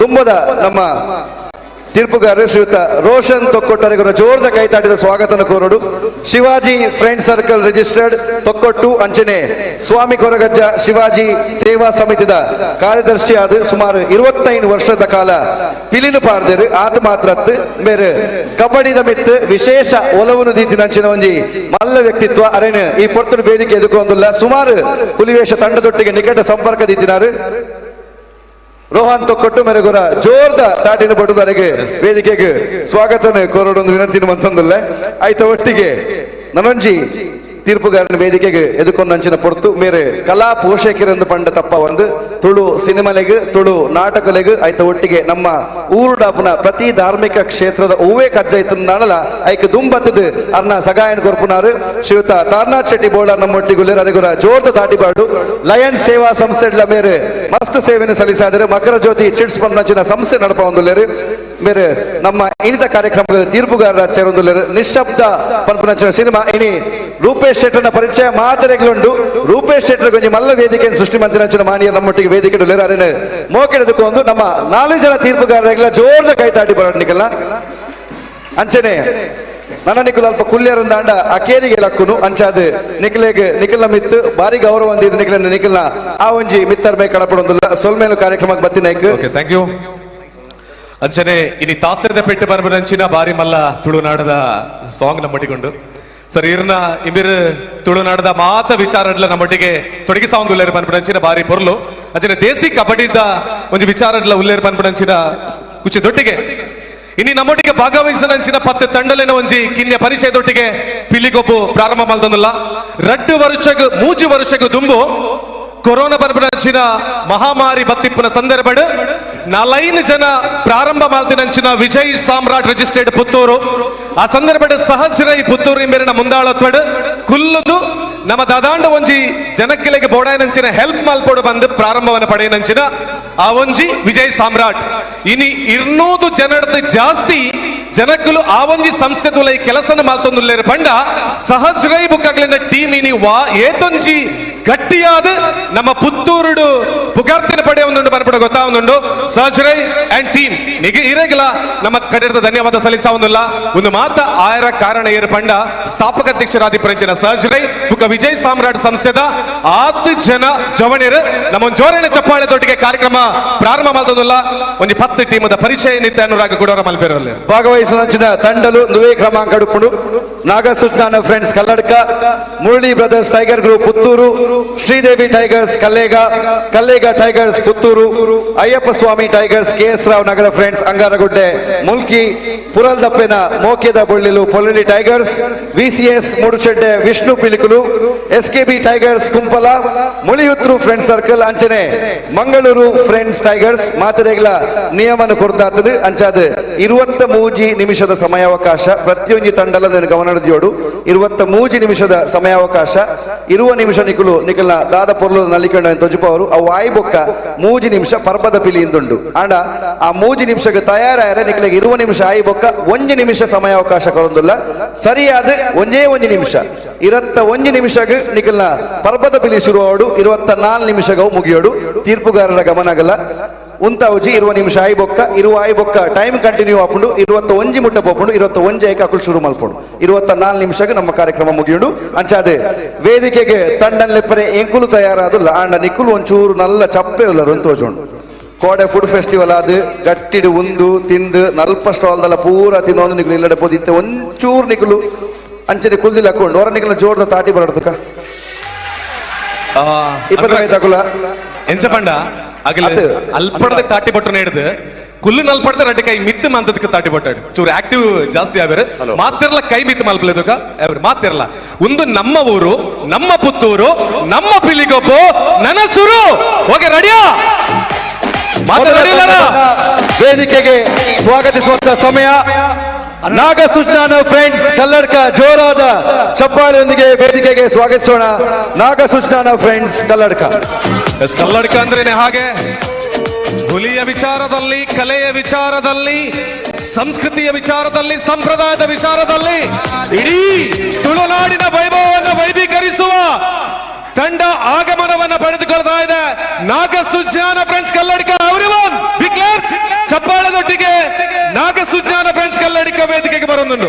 ದುಂಬದ ನಮ್ಮ ತೀರ್ಪುಗಾರರು ಶ್ರೀಯುತ Roshan ತೊಕ್ಕೊಟ್ಟರಿಗರ ಜೋರದ ಕೈತಾಟಿದ ಸ್ವಾಗತನ ಕೋರಡು. Shivaji friend circle registered Thokkottu ಅಂಚನೆ ಸ್ವಾಮಿ ಕೊರಗಜ್ಜ ಶಿವಾಜಿ ಸೇವಾ ಸಮಿತಿದ ಕಾರ್ಯದರ್ಶಿ ಆದ ಸುಮಾರು 25 ವರ್ಷದ ಕಾಲ ಪಿಲಿನು ಪಾಡ್ದೇರು. ಆತ ಮಾತ್ರ ಮೇರೆ ಕಬಡ್ಡಿದ ಮಿತ್ತು ವಿಶೇಷ ಒಲವನ್ನು ದೀತಿನಂಚಿನ ಒಂಜಿ ಮಲ್ಲ ವ್ಯಕ್ತಿತ್ವ ಅರೇನು ಈ ಪೊರ್ತುಡು ವೇದಿಕೆ ಎದುಕೊಂದುಲ್ಲ. ಸುಮಾರು ಹುಲಿವೇಷ ತಂಡದೊಟ್ಟಿಗೆ ನಿಕಟ ಸಂಪರ್ಕ ದೀತಿನಾರು ರೋಹನ್ ತೊಕ್ಕೊಟ್ಟು ಮೆರಗುರ ಜೋರ್ದ ತಾಟಿನ ಪಟುದರೆಗೆ ವೇದಿಕೆಗೆ ಸ್ವಾಗತನ ಕೋರಡೊಂದು ವಿನಂತಿನ ಮಂತಂದುಲ್ಲ. ಆಯ್ತ ಒಟ್ಟಿಗೆ ನನೊಂಜಿ ತೀರ್ಪುಗಾರನ ವೇದಿಕೆಗೆ ಎದುಕೊಂಡಂಚಿನ ಪೊರ್ತು ಮೇರೆ ಕಲಾ ಪೋಷಕರೆಂದು ಪಂಡ ತಪ್ಪ ಒಂದು ತುಳು ಸಿನಿಮಾಲೆಗ್ ತುಳು ನಾಟಕಲೆಗ್ ಆಯ್ತ ಒಟ್ಟಿಗೆ ನಮ್ಮ ಊರುಡಾಪುನ ಪ್ರತಿ ಧಾರ್ಮಿಕ ಕ್ಷೇತ್ರದ ಹೂವೇ ಕಜ್ಜಾಯ್ತು ನಾಳಲ ಐಕ್ ದುಂಬತ್ತದು ಅರ್ನ ಸಗಾಯನ ಕೊರ್ಪುನಾರು ಶ್ರೀಯುತ ತಾರ್ನಾಥ್ ಶೆಟ್ಟಿ ಬೋಳಾರ್ ನಮ್ಮೊಟ್ಟಿಗುಲ್ಲೇರು ಅರಿಗುರ ಜೋರ್ದ ತಾಟಿಬಾಡು. ಲಯನ್ ಸೇವಾ ಸಂಸ್ಥೆ ಮೇರೆ ಮಸ್ತ್ ಸೇವೆಯನ್ನು ಸಲ್ಲಿಸಾದರೆ ಮಕರ ಜ್ಯೋತಿ ಚಿಟ್ಸ್ ಪಂಚಿನ ಸಂಸ್ಥೆ ನಡಪ ಒಂದುಲ್ಲೇರು ಮೇರೆ ನಮ್ಮ ಇನ್ನಿತ ಕಾರ್ಯಕ್ರಮದ ತೀರ್ಪುಗಾರರ ಸೇರೊಂದುಲ್ಲೇರು. ನಿಶಬ್ದ ಪನ್ಪುನಂಚಿನ ಸಿನಿಮಾ ಇನಿ ರೂಪೇಶ್ ಶೆಟ್ಟರ್ನ ಪರಿಚಯ ಮಾತರೆಗಳುಂಡು. ರೂಪೇಶ್ ಶೆಟ್ಟರ್ ಕೊಂಚ ಮಲ್ಲ ವೇದಿಕೆಯನ್ನು ಸೃಷ್ಟಿ ಮಂತ್ರಿ ಮಾನಿಯ ನಮ್ಮೊಟ್ಟಿಗೆ ವೇದಿಕೆ ಅರೇನು ಮೋಕೆಡದಕ್ಕೊಂದು ನಮ್ಮ 4 ಜನ ತೀರ್ಪುಗಾರರಿಗೆಲ್ಲ ಜೋರ್ದ ಕೈತಾಟಿ ಬರೋಣಿಕಲ್ಲ. ಅಂಚನೆ ನನ್ನ ನಿಕುಲ್ ಅಲ್ಪ ಕುಲ್ಯರಂದಾಂಡ ಆ ಕೇರಿಗೆ ಲಕ್ಕುನು ಅಂಚಾದ ನಿಖಿಲೆಗೆ ನಿಖಿಲ್ನ ಮಿತ್ತು ಭಾರಿ ಗೌರವ ಹೊಂದಿದ್ದು ನಿಖಿಲ ನಿಖಿಲ್ನ ಆ ಒಂಜಿ ಮಿತ್ತರ್ ಮೇ ಕಡಪಡೊಂದಿಲ್ಲ ಸೊಲ್ಮೇಲು ಕಾರ್ಯಕ್ರಮಕ್ಕೆ ಬತ್ತಿನಾಯ್ಕು. Okay, thank you. ಅಂಚನೆ ಇನಿ ತಾಸೆದ ಪೆಟ್ಟು ಬರಬರಂಚಿನ ಬಾರಿ ಮಲ್ಲ ತುಳುನಾಡದ ಸಾಂಗ್ ನಮ್ಮೊಟ್ಟಿಗೊಂಡು ಸರ್ ಇರ್ನ ಇಮಿರ್ ತುಳುನಾಡದ ಮಾತ ವಿಚಾರಡ್ಲ ನಮ್ಮೊಟ್ಟಿಗೆ ತೊಡಗಿಸಾವಂದು ಉಲ್ಲೇರು ಪನ್ಪುನಂಚಿನ ಬಾರಿ ಪೊರ್ಲು. ಅಂಚನೆ ದೇಸಿ ಕಬಡ್ಡಿದ ಒಂಜಿ ವಿಚಾರಡ್ಲ ಉಲ್ಲೇರು ಪನ್ಪುನಂಚಿನ ಕುಚಿ ದೊಟ್ಟಿಗೆ ಇನಿ ನಮ್ಮೊಟ್ಟಿಗೆ ಭಾಗವಹಿಸಿದಂಚಿನ ಪತ್ತೆ ತಂಡಲಿನ ಒಂಜಿ ಕಿನ್ಯ ಪರಿಚಯದೊಟ್ಟಿಗೆ ಪಿಲಿಗೊಬ್ಬು ಪ್ರಾರಂಭ ಮಲ್ತೊಂದುಲ್ಲ. 2 ವರ್ಷಗ್ 3 ವರ್ಷಗ್ ದುಂಬು ಕೊರೋನಾ ಪನ್ಪುನಂಚಿನ ಮಹಾಮಾರಿ ಬತ್ತಿಪ್ಪುನ ಸಂದರ್ಭಡ್ 4 ಜನ ಪ್ರಾರಂಭ ಮಾಲ್ತಿನಂಚಿನ ವಿಜಯ್ ಸಾಮ್ರಾಟ್ ರಿಜಿಸ್ಟರ್ಡ್ ಪುತ್ತೂರು ಆ ಸಂದರ್ಭಡ್ ಸಹಜರೈ ಪುತ್ತೂರು ಇಂಬೇರಿನ ಮುಂದಾಳತ್ವಡ್ ಕುಲ್ಲುದು ನಮ್ಮ ದಾದಾಂಡ ಒಂಜಿ ಜನಕ್ಕೆಲೆಗೆ ಬೋಡಾಯನಂಚಿನ ಹೆಲ್ಪ್ ಮಲ್ಪೋಡು ಬಂದು ಪ್ರಾರಂಭವನ್ನು ಪಡೆಯನಂಚಿನ ಆ ಒಂಜಿ ವಿಜಯ್ ಸಾಮ್ರಾಟ್ ಇನಿ 200 ಜನದ ಜಾಸ್ತಿ ಜನಕ್ಕಲು ಆ ಒಂಜಿ ಸಂಸ್ಥೆ ತುಲ ಈ ಕೆಲಸನ ಮಾಲ್ತೊಂದುಲ್ಲೇರು ಪಂಡ ಸಹಜರೈ ಬುಕ್ಕಾಗ್ಲಿನ ಟೀಮ್ ಇನಿ ವಾ ಏತೊಂಜಿ ಗಟ್ಟಿಯಾದ ನಮ್ಮ ಪುತ್ತೂರುಡು ಪುಗಾರ್ತಿನ ಪಡೆ ಒಂದುಂಡು ಬರ್ಪಡ ಗೊತ್ತಾವು. ಬರಾವೊಂದುಂಡು. ಸಹಜ್ ರೈ ಅಂಡ್ ಟೀಮ್ ನಿಗೆ ಇರಗಿಲ ನಮ್ಮ ಕಡೆದ ಧನ್ಯವಾದ ಸಲ್ಲಿಸಾವೊಂದಿಲ್ಲ. ಒಂದು ಮಾತ ಆಯರ ಕಾರಣ ಏರು ಪಂಡ ಸ್ಥಾಪಕ ಅಧ್ಯಕ್ಷರಾದಿ ಪರಂಚಿನ ಸಹಜ್ ರೈ ಬುಕ್ಕ ವಿಜಯ್ ಸಾಮ್ರಾಟ್ ಸಂಸ್ಥೆದ ಆತ್ ಜನ ಜವಣಿರು ನಮ್ಮ ಜೋರಣ ಚಪ್ಪಾಳೆ ತೊಟ್ಟಿಗೆ ಕಾರ್ಯಕ್ರಮ ಪ್ರಾರಂಭ ಮಾಡ್ತದಲ್ಲ. ಒಂದು 10 ಟೀಮದ ಪರಿಚಯ ನಿತ್ಯ ಅನುರಾಗ ಗುಡವರ ಮಲ್ಪೇರಲ್ಲಿ ಭಾಗವಹಿಸಿದ ತಂಡಲು ನುವೆ ಕ್ರಮಾಂಕ ಉಪ್ಪುಂಡು. Nagasujnana friends Kalladka, Murali brothers tiger group Puttur, Sridevi tigers Kallega, Kallega tigers Puttur, Ayyappa Swamy tigers K S Rao Nagar friends Angaragudde Mulki, Puraldappena Mokeda Bollilu Polali tigers, VCS Mudushedde Vishnu Pilikulu, SKB tigers Kumpala, Muliyutru friends circle ಅಂಚನೆ Mangaluru friends tigers. ಮಾತರೆಗಳ ನಿಯಮನ ಕೊರತಾತದು ಅಂಚಾದ 23 ನಿಮಿಷದ ಸಮಯಾವಕಾಶ ಪ್ರತಿಯೊಂದು ತಂಡಲ ಗಮನ ದಿಯೋಡು. 23 ನಿಮಿಷದ ಸಮಯಾವಕಾಶ, 20 ನಿಮಿಷ ನಿಕುಲು ನಿಕಲ್ನ ದಾದ ಪೊರ್ಲು ನಲ್ಲಿಕೊಂಡ ತೊಜುಪವರು ಅವು ಆಯಿ ಬೊಕ್ಕ 3 ನಿಮಿಷ ಪರ್ಬದ ಪಿಲಿಯಿಂದುಂಡು. ಆಂಡ ಆ 3 ನಿಮಿಷಕ್ಕೆ ತಯಾರಾಯರೆ ನಿಕಲಿಗೆ 20 ನಿಮಿಷ ಆಯಿ ಬೊಕ್ಕ 1 ನಿಮಿಷ ಸಮಯಾವಕಾಶ ಕೊರೊಂದುಲ್ಲ. ಸರಿಯಾದ 1 ನಿಮಿಷ 21 ನಿಮಿಷಕ್ಕೆ ನಿಕಲ್ನ ಪರ್ಬದ ಪಿಲಿ ಶುರುವಾಡು, 24 ನಿಮಿಷಗವು ಮುಗಿಯೋಡು. ತೀರ್ಪುಗಾರರ ಗಮನಗಲ್ಲ ಉಂತಾವುಜಿ. 20 ನಿಮಿಷ ಆಯಿ ಬೊಕ್ಕ 20 ಆಯಿ ಬೊಕ್ಕ ಟೈಮ್ ಕಂಟಿನ್ಯೂ ಆಪುಂಡು. 21 ಮುಟ್ಟ ಪೋಪುಂಡು. 21 ಐಕ ಅಕುಲು ಶುರು ಮಲ್ಪುಂಡು. 24 ನಿಮಿಷಕ್ಕೆ ನಮ್ಮ ಕಾರ್ಯಕ್ರಮ ಮುಗಿಯುಂಡು. ಅಂಚಾದೆ ವೇದಿಕೆಗೆ ತಂಡನ್ ಲೆಪ್ಪರೆ ಎಂಕುಲು ತಯಾರಾದುಲ್ಲ. ಆಂಡ ನಿಕ್ಕುಲು ಒಂಚೂರು ನಲ್ಲ ಚಪ್ಪೆ ಉಲ್ಲರು ತೋಜುಂಡು. ಕೋಡೆ ಫುಡ್ ಫೆಸ್ಟಿವಲ್ ಅದು ಗಟ್ಟಿಡು ಉಂದು ತಿಂದು ನಲ್ಪ ಸ್ಟಾಲ್ದಲ್ಲ ಪೂರ ತಿನ್ನೊಂದು ನಿಕುಲು ಇಲ್ಲಡೆ ಪೋದಿತ್ತೆ ಒಂಚೂರು ನಿಕುಲು ಅಂಚನೆ ಕುಲ್ದಿಲ್ಲ ಹಾಕೊಂಡು ಹೊರ ನಿಕುಲು ಜೋರ್ದ ತಾಟಿ ಬರಡ್ತಕ 25 ಅಕುಲ ಎಂಚ ಪಂಡ ಅಗಲ ಅಲ್ಪಡದೆ ತಾಟಿ ಬಟ್ಟನ ಹಿಡಿದು ಕುಲ್ಲು ನಲ್ಪಡದೆ ರಡ್ಡೆ ಕೈ ಮಿತ್ತು ಮಂತದಕ್ಕೆ ತಾಟಿ ಬಟ್ಟಾಡು ಚೂರು ಆಕ್ಟಿವ್ ಜಾಸ್ತಿ ಆವೇರು ಮಾತಿರ್ಲ ಕೈ ಮಿತ್ತು ಮಲ್ಪಲೇದುಕ ಅವ್ರು ಮಾತಿರ್ಲ. ಒಂದು ನಮ್ಮ ಊರು, ನಮ್ಮ ಪುತ್ತೂರು, ನಮ್ಮ ಪಿಲಿಗೊಬ್ಬು ನನಸುರು. ಓಕೆ ರೆಡಿಯಾ? ವೇದಿಕೆಗೆ ಸ್ವಾಗತಿಸುವಂತ ಸಮಯ. ನಾಗಸುಜ್ಞಾನ ಫ್ರೆಂಡ್ಸ್ ಕಲ್ಲಡ್ಕ ಜೋರಾದ ಚಪ್ಪಾಳೆಯೊಂದಿಗೆ ವೇದಿಕೆಗೆ ಸ್ವಾಗತಿಸೋಣ. ನಾಗಸುಜ್ಞಾನ ಫ್ರೆಂಡ್ಸ್ ಕಲ್ಲಡ್ಕ. ಕಲ್ಲಡ್ಕ ಅಂದ್ರೇನೆ ಹಾಗೆ ಹುಲಿಯ ವಿಚಾರದಲ್ಲಿ, ಕಲೆಯ ವಿಚಾರದಲ್ಲಿ, ಸಂಸ್ಕೃತಿಯ ವಿಚಾರದಲ್ಲಿ, ಸಂಪ್ರದಾಯದ ವಿಚಾರದಲ್ಲಿ ಇಡೀ ತುಳುನಾಡಿನ ವೈಭವವನ್ನು ವೈಭೀಕರಿಸುವ ತಂಡ ಆಗಮನವನ್ನು ಪಡೆದುಕೊಳ್ತಾ ಇದೆ. ನಾಗಸುಜ್ಞಾನ ಫ್ರೆಂಡ್ಸ್ ಕಲ್ಲಡ್ಕ ಅವರಿವನ್ ಚಪ್ಪಾಳೆದೊಟ್ಟಿಗೆ ನಾಗಸುಜ್ಞಾನ ಫ್ರೆಂಡ್ಸ್ ಕಲ್ಲಡ್ಕ ವೇದಿಕೆಗೆ ಬರೋದುಂಟು.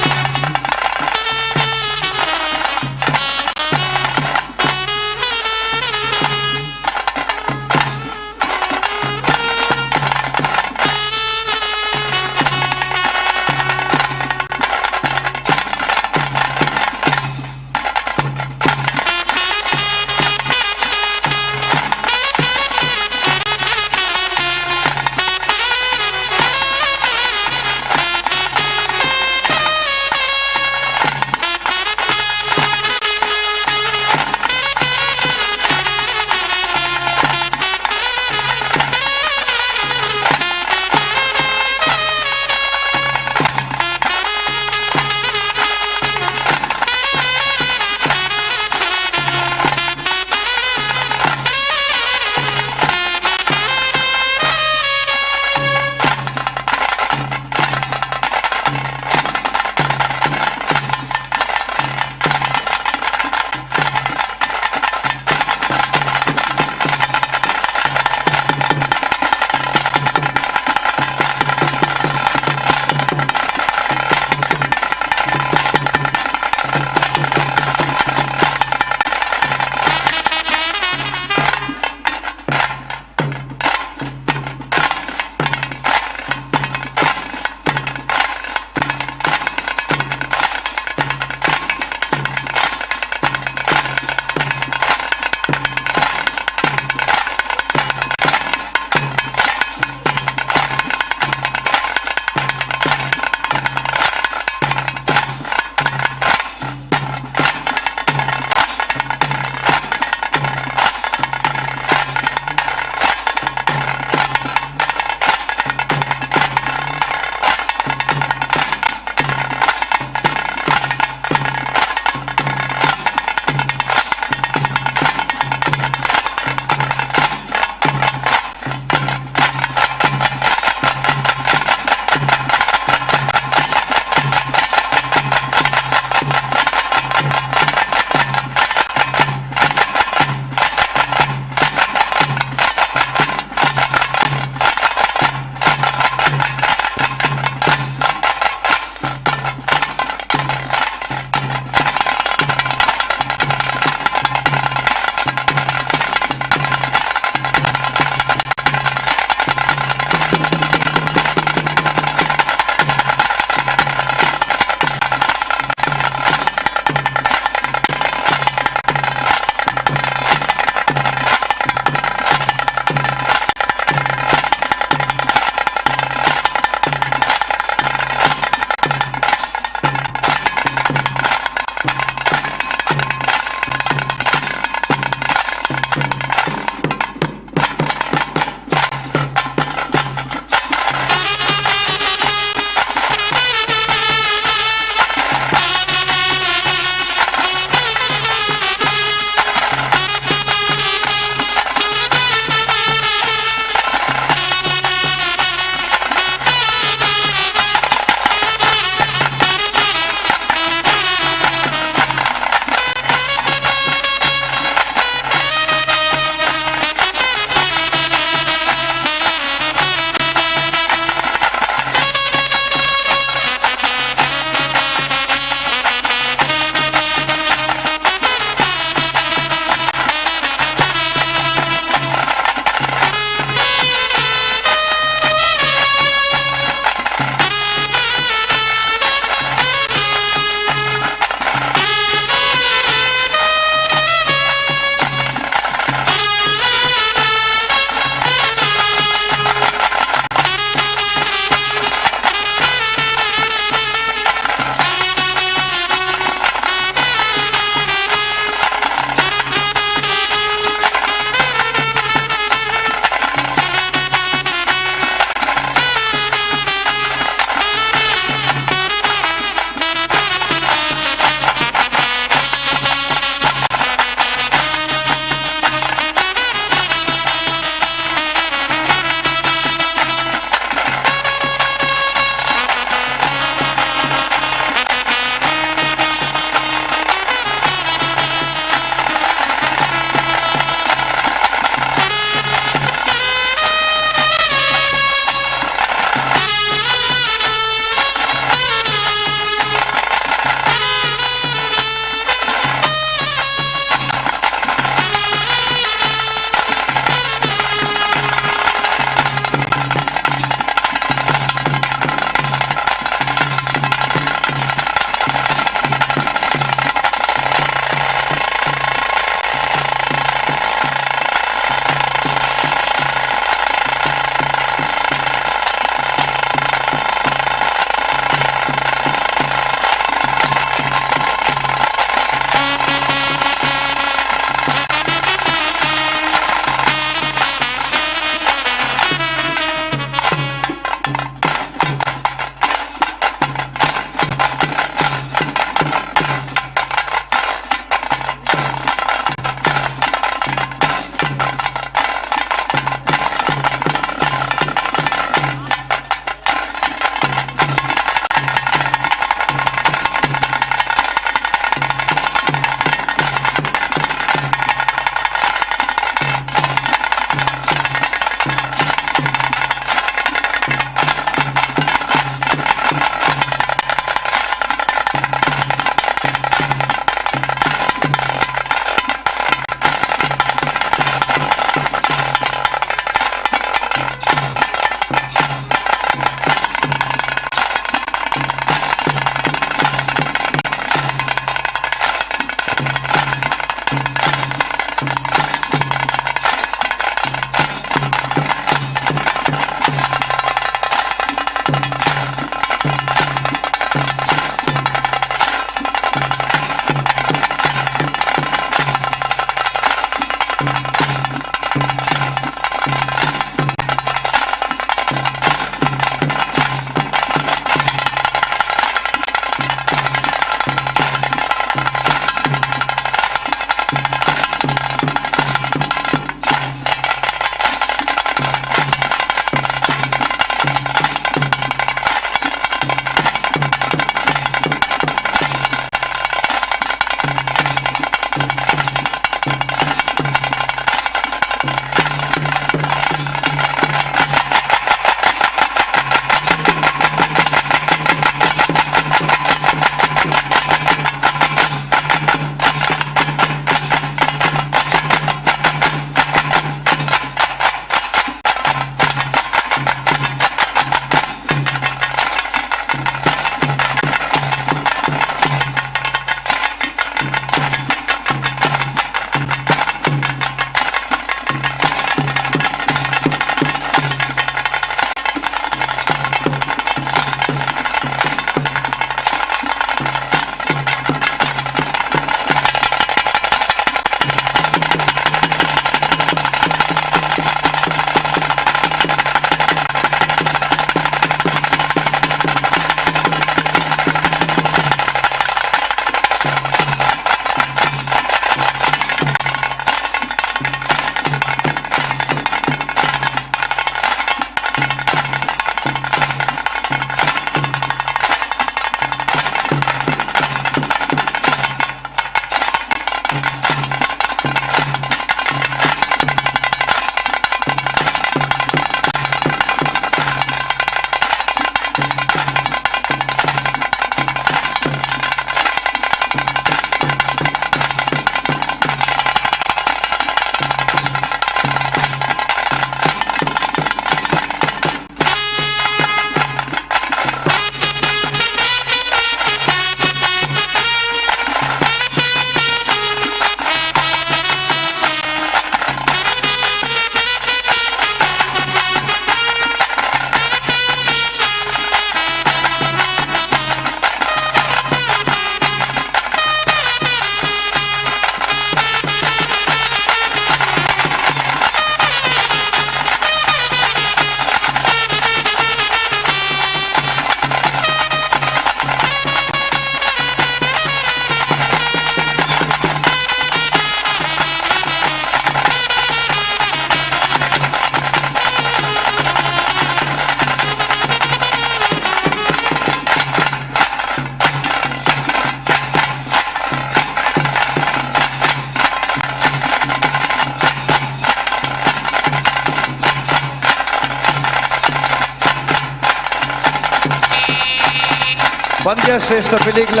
ಪಂದ್ಯ ಶ್ರೇಷ್ಠ ಪಿಲಿಗ್ಲ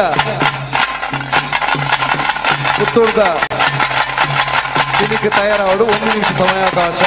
ಪುತ್ತೂರ್ದ ಪಿಲಿಗ್ ತಯಾರಾವಡು ಒಂದು ನಿಮಿಷ ಸಮಯಾವಕಾಶ.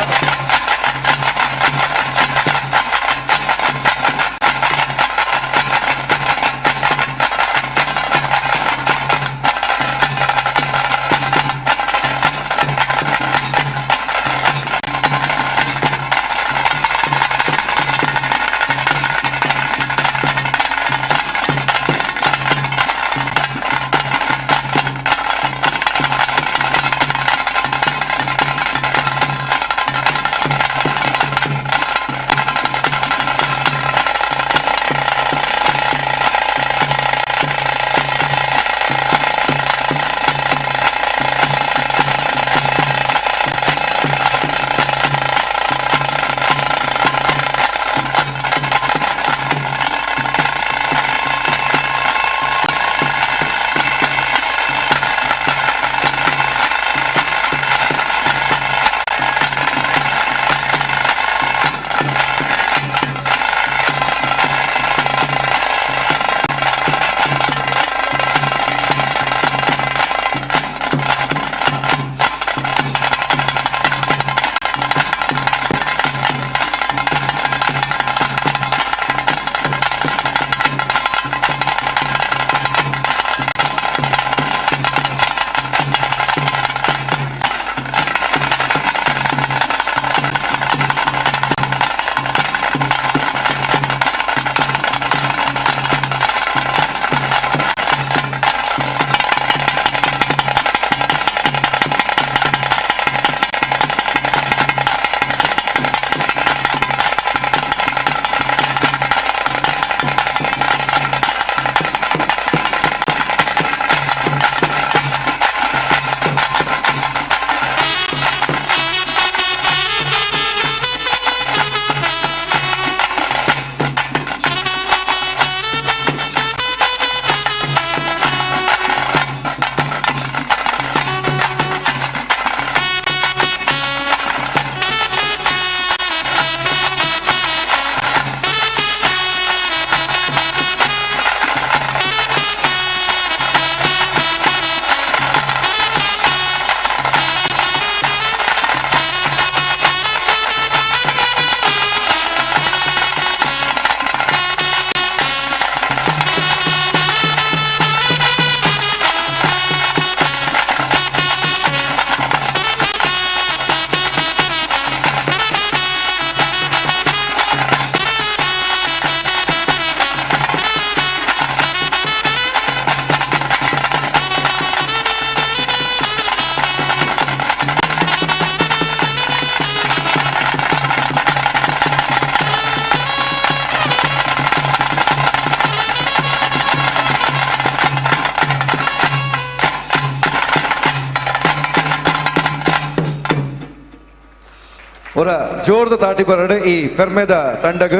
ಒರ ಜೋರ್ದ ತಾಟಿ ಬರಡು ಈ ಪೆರ್ಮೆದ ತಂಡಗ್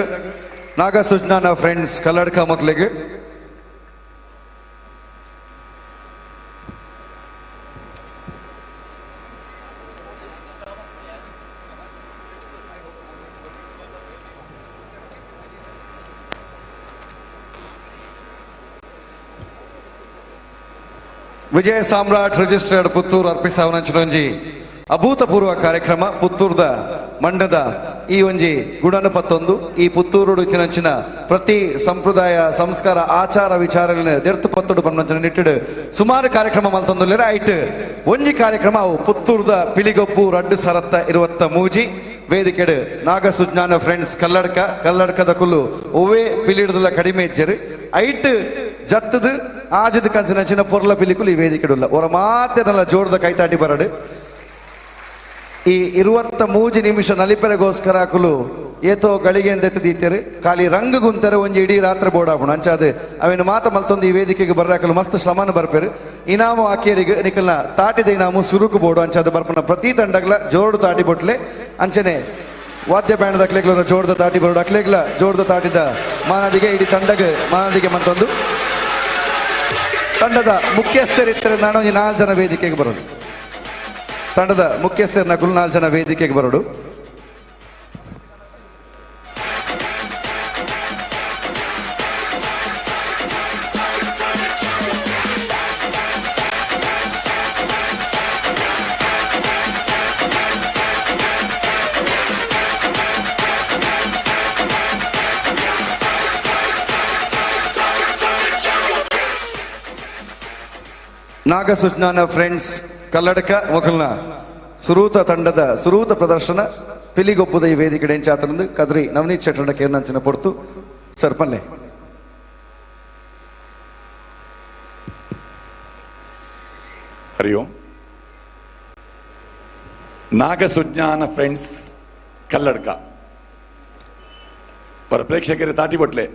ನಾಗಸುಜ್ಞಾನ ಫ್ರೆಂಡ್ಸ್ ಕಲ್ಲಡ್ಕ ಮಕ್ಳಿಗೆ. ವಿಜಯ ಸಾಮ್ರಾಟ್ ರಿಜಿಸ್ಟರ್ಡ್ ಪುತ್ತೂರು ಅರ್ಪಿಸಾವನಂಚಿನೊಂಜಿ ಅಭೂತಪೂರ್ವ ಕಾರ್ಯಕ್ರಮ ಪುತ್ತೂರ್ದ ಮಂಡದ ಈ ಒಂಜಿ ಗುಣನು ಪತ್ತೊಂದು ಈ ಪುತ್ತೂರುಡು ಚಿನಂಚಿನ ಪ್ರತಿ ಸಂಪ್ರದಾಯ ಸಂಸ್ಕಾರ ಆಚಾರ ವಿಚಾರಗಳನ್ನ ದೆರ್ತು ಪತ್ತೊಡು ಪನ್ನಂಚಿನ ನಿಟ್ಟಿಡು ಸುಮಾರು ಕಾರ್ಯಕ್ರಮ ಮಲ್ತೊಂದುಲ್ಲೆರ್. ಐಟ್ ಒಂಜಿ ಕಾರ್ಯಕ್ರಮ ಅವು ಪುತ್ತೂರ್ದ ಪಿಲಿಗೊಪ್ಪು ರಡ್ಡು ಸರತ್ತ ಇರುವತ್ತ ಮೂಜಿ ವೇದಿಕೆಡು ನಾಗಸುಜ್ಞಾನ ಫ್ರೆಂಡ್ಸ್ ಕಲ್ಲಡ್ಕ ಕಲ್ಲಡ್ಕದ ಕುಲ್ಲು ಒವ್ವೇ ಪಿಲಿಡ್ದಲ ಕಡಿಮೆ ಇಜ್ಜೆರು. ಐಟ್ ಜತ್ತದು ಆಜದ ಕಂತಿನ ಪೊರ್ಲ ಪಿಲಿಕುಲು ಈ ವೇದಿಕೆಡುಲ್ಲ ಒರ ಮಾತೆನಲ್ಲ ಜೋರ್ದ ಕೈತಾಟಿ ಬರಡು. ಈ 23 ನಿಮಿಷ ನಲಿಪೆರೆಗೋಸ್ಕರ ಕುಲು ಏತೋ ಗಳಿಗೆ ದೀತೇರು ಖಾಲಿ ರಂಗು ಗುಂತಾರೆ ಒಂಜಿ ಇಡೀ ರಾತ್ರಿ ಬೋಡಾಪುಣ ಅಂಚಾದ ಅವೇನು ಮಾತ ಮಲ್ತೊಂದು ಈ ವೇದಿಕೆಗೆ ಬರ್ರಾಕಲು ಮಸ್ತ್ ಶ್ರಮನ ಬರ್ಪೇರು. ಇನಾಮು ಆಕೇರಿಗೆ ನಿಕಲ್ನ ತಾಟಿದ ಇನಾಮು ಸುರುಕು ಬೋಡು ಅಂಚಾದ ಬರ್ಪನ ಪ್ರತಿ ತಂಡಗ್ಲ ಜೋಡು ತಾಟಿ ಬೊಟ್ಲೆ ಅಂಚನೆ ವಾದ್ಯ ಬ್ಯಾಂಡ್ದ ಅಕ್ಲೆಗ್ಲ ಜೋಡ್ದ ತಾಟಿ ಬರೋಡು ಅಕ್ಲೆಗ್ಲ ಜೋಡ್ದ ತಾಟಿದ ಮಾನದಿಗೆ ಇಡೀ ತಂಡಗ ಮಾನದಿಗೆ ಮಂತೊಂದು ತಂಡದ ಮುಖ್ಯಸ್ಥರಿದ್ದರೆ ನಾನು ಒಂಜಿ 4 ಜನ ವೇದಿಕೆಗೆ ಬರೋದು. ತಂಡದ ಮುಖ್ಯಸ್ಥರನ್ನ ಕುಲ್ 4 ಜನ ವೇದಿಕೆಗೆ ಬರೋಡು. ನಾಗಸುಜ್ಞಾನ ಫ್ರೆಂಡ್ಸ್ ಕಲ್ಲಡ್ಕ ಮೊಕಲ್ನ ಸುರೂತ ತಂಡದ ಸುರೂತ ಪ್ರದರ್ಶನ ಪಿಲಿಗೊಪ್ಪುದ ಈ ವೇದಿಕೆ ಡೆಂಚಾತನಂದು ಕದ್ರಿ ನವನೀತ್ ಶೆಟ್ಟರನ ಕೇರ್ನಂಚಿನ ಪೊರ್ತು ಸರ್ ಪಲ್ಲೆ. ಹರಿ ಓಂ. ನಾಗಸುಜ್ಞಾನ ಫ್ರೆಂಡ್ಸ್ ಕಲ್ಲಡ್ಕ ಪರ ಪ್ರೇಕ್ಷಕರೇ ತಾಟಿಬೊಟ್ಲೆ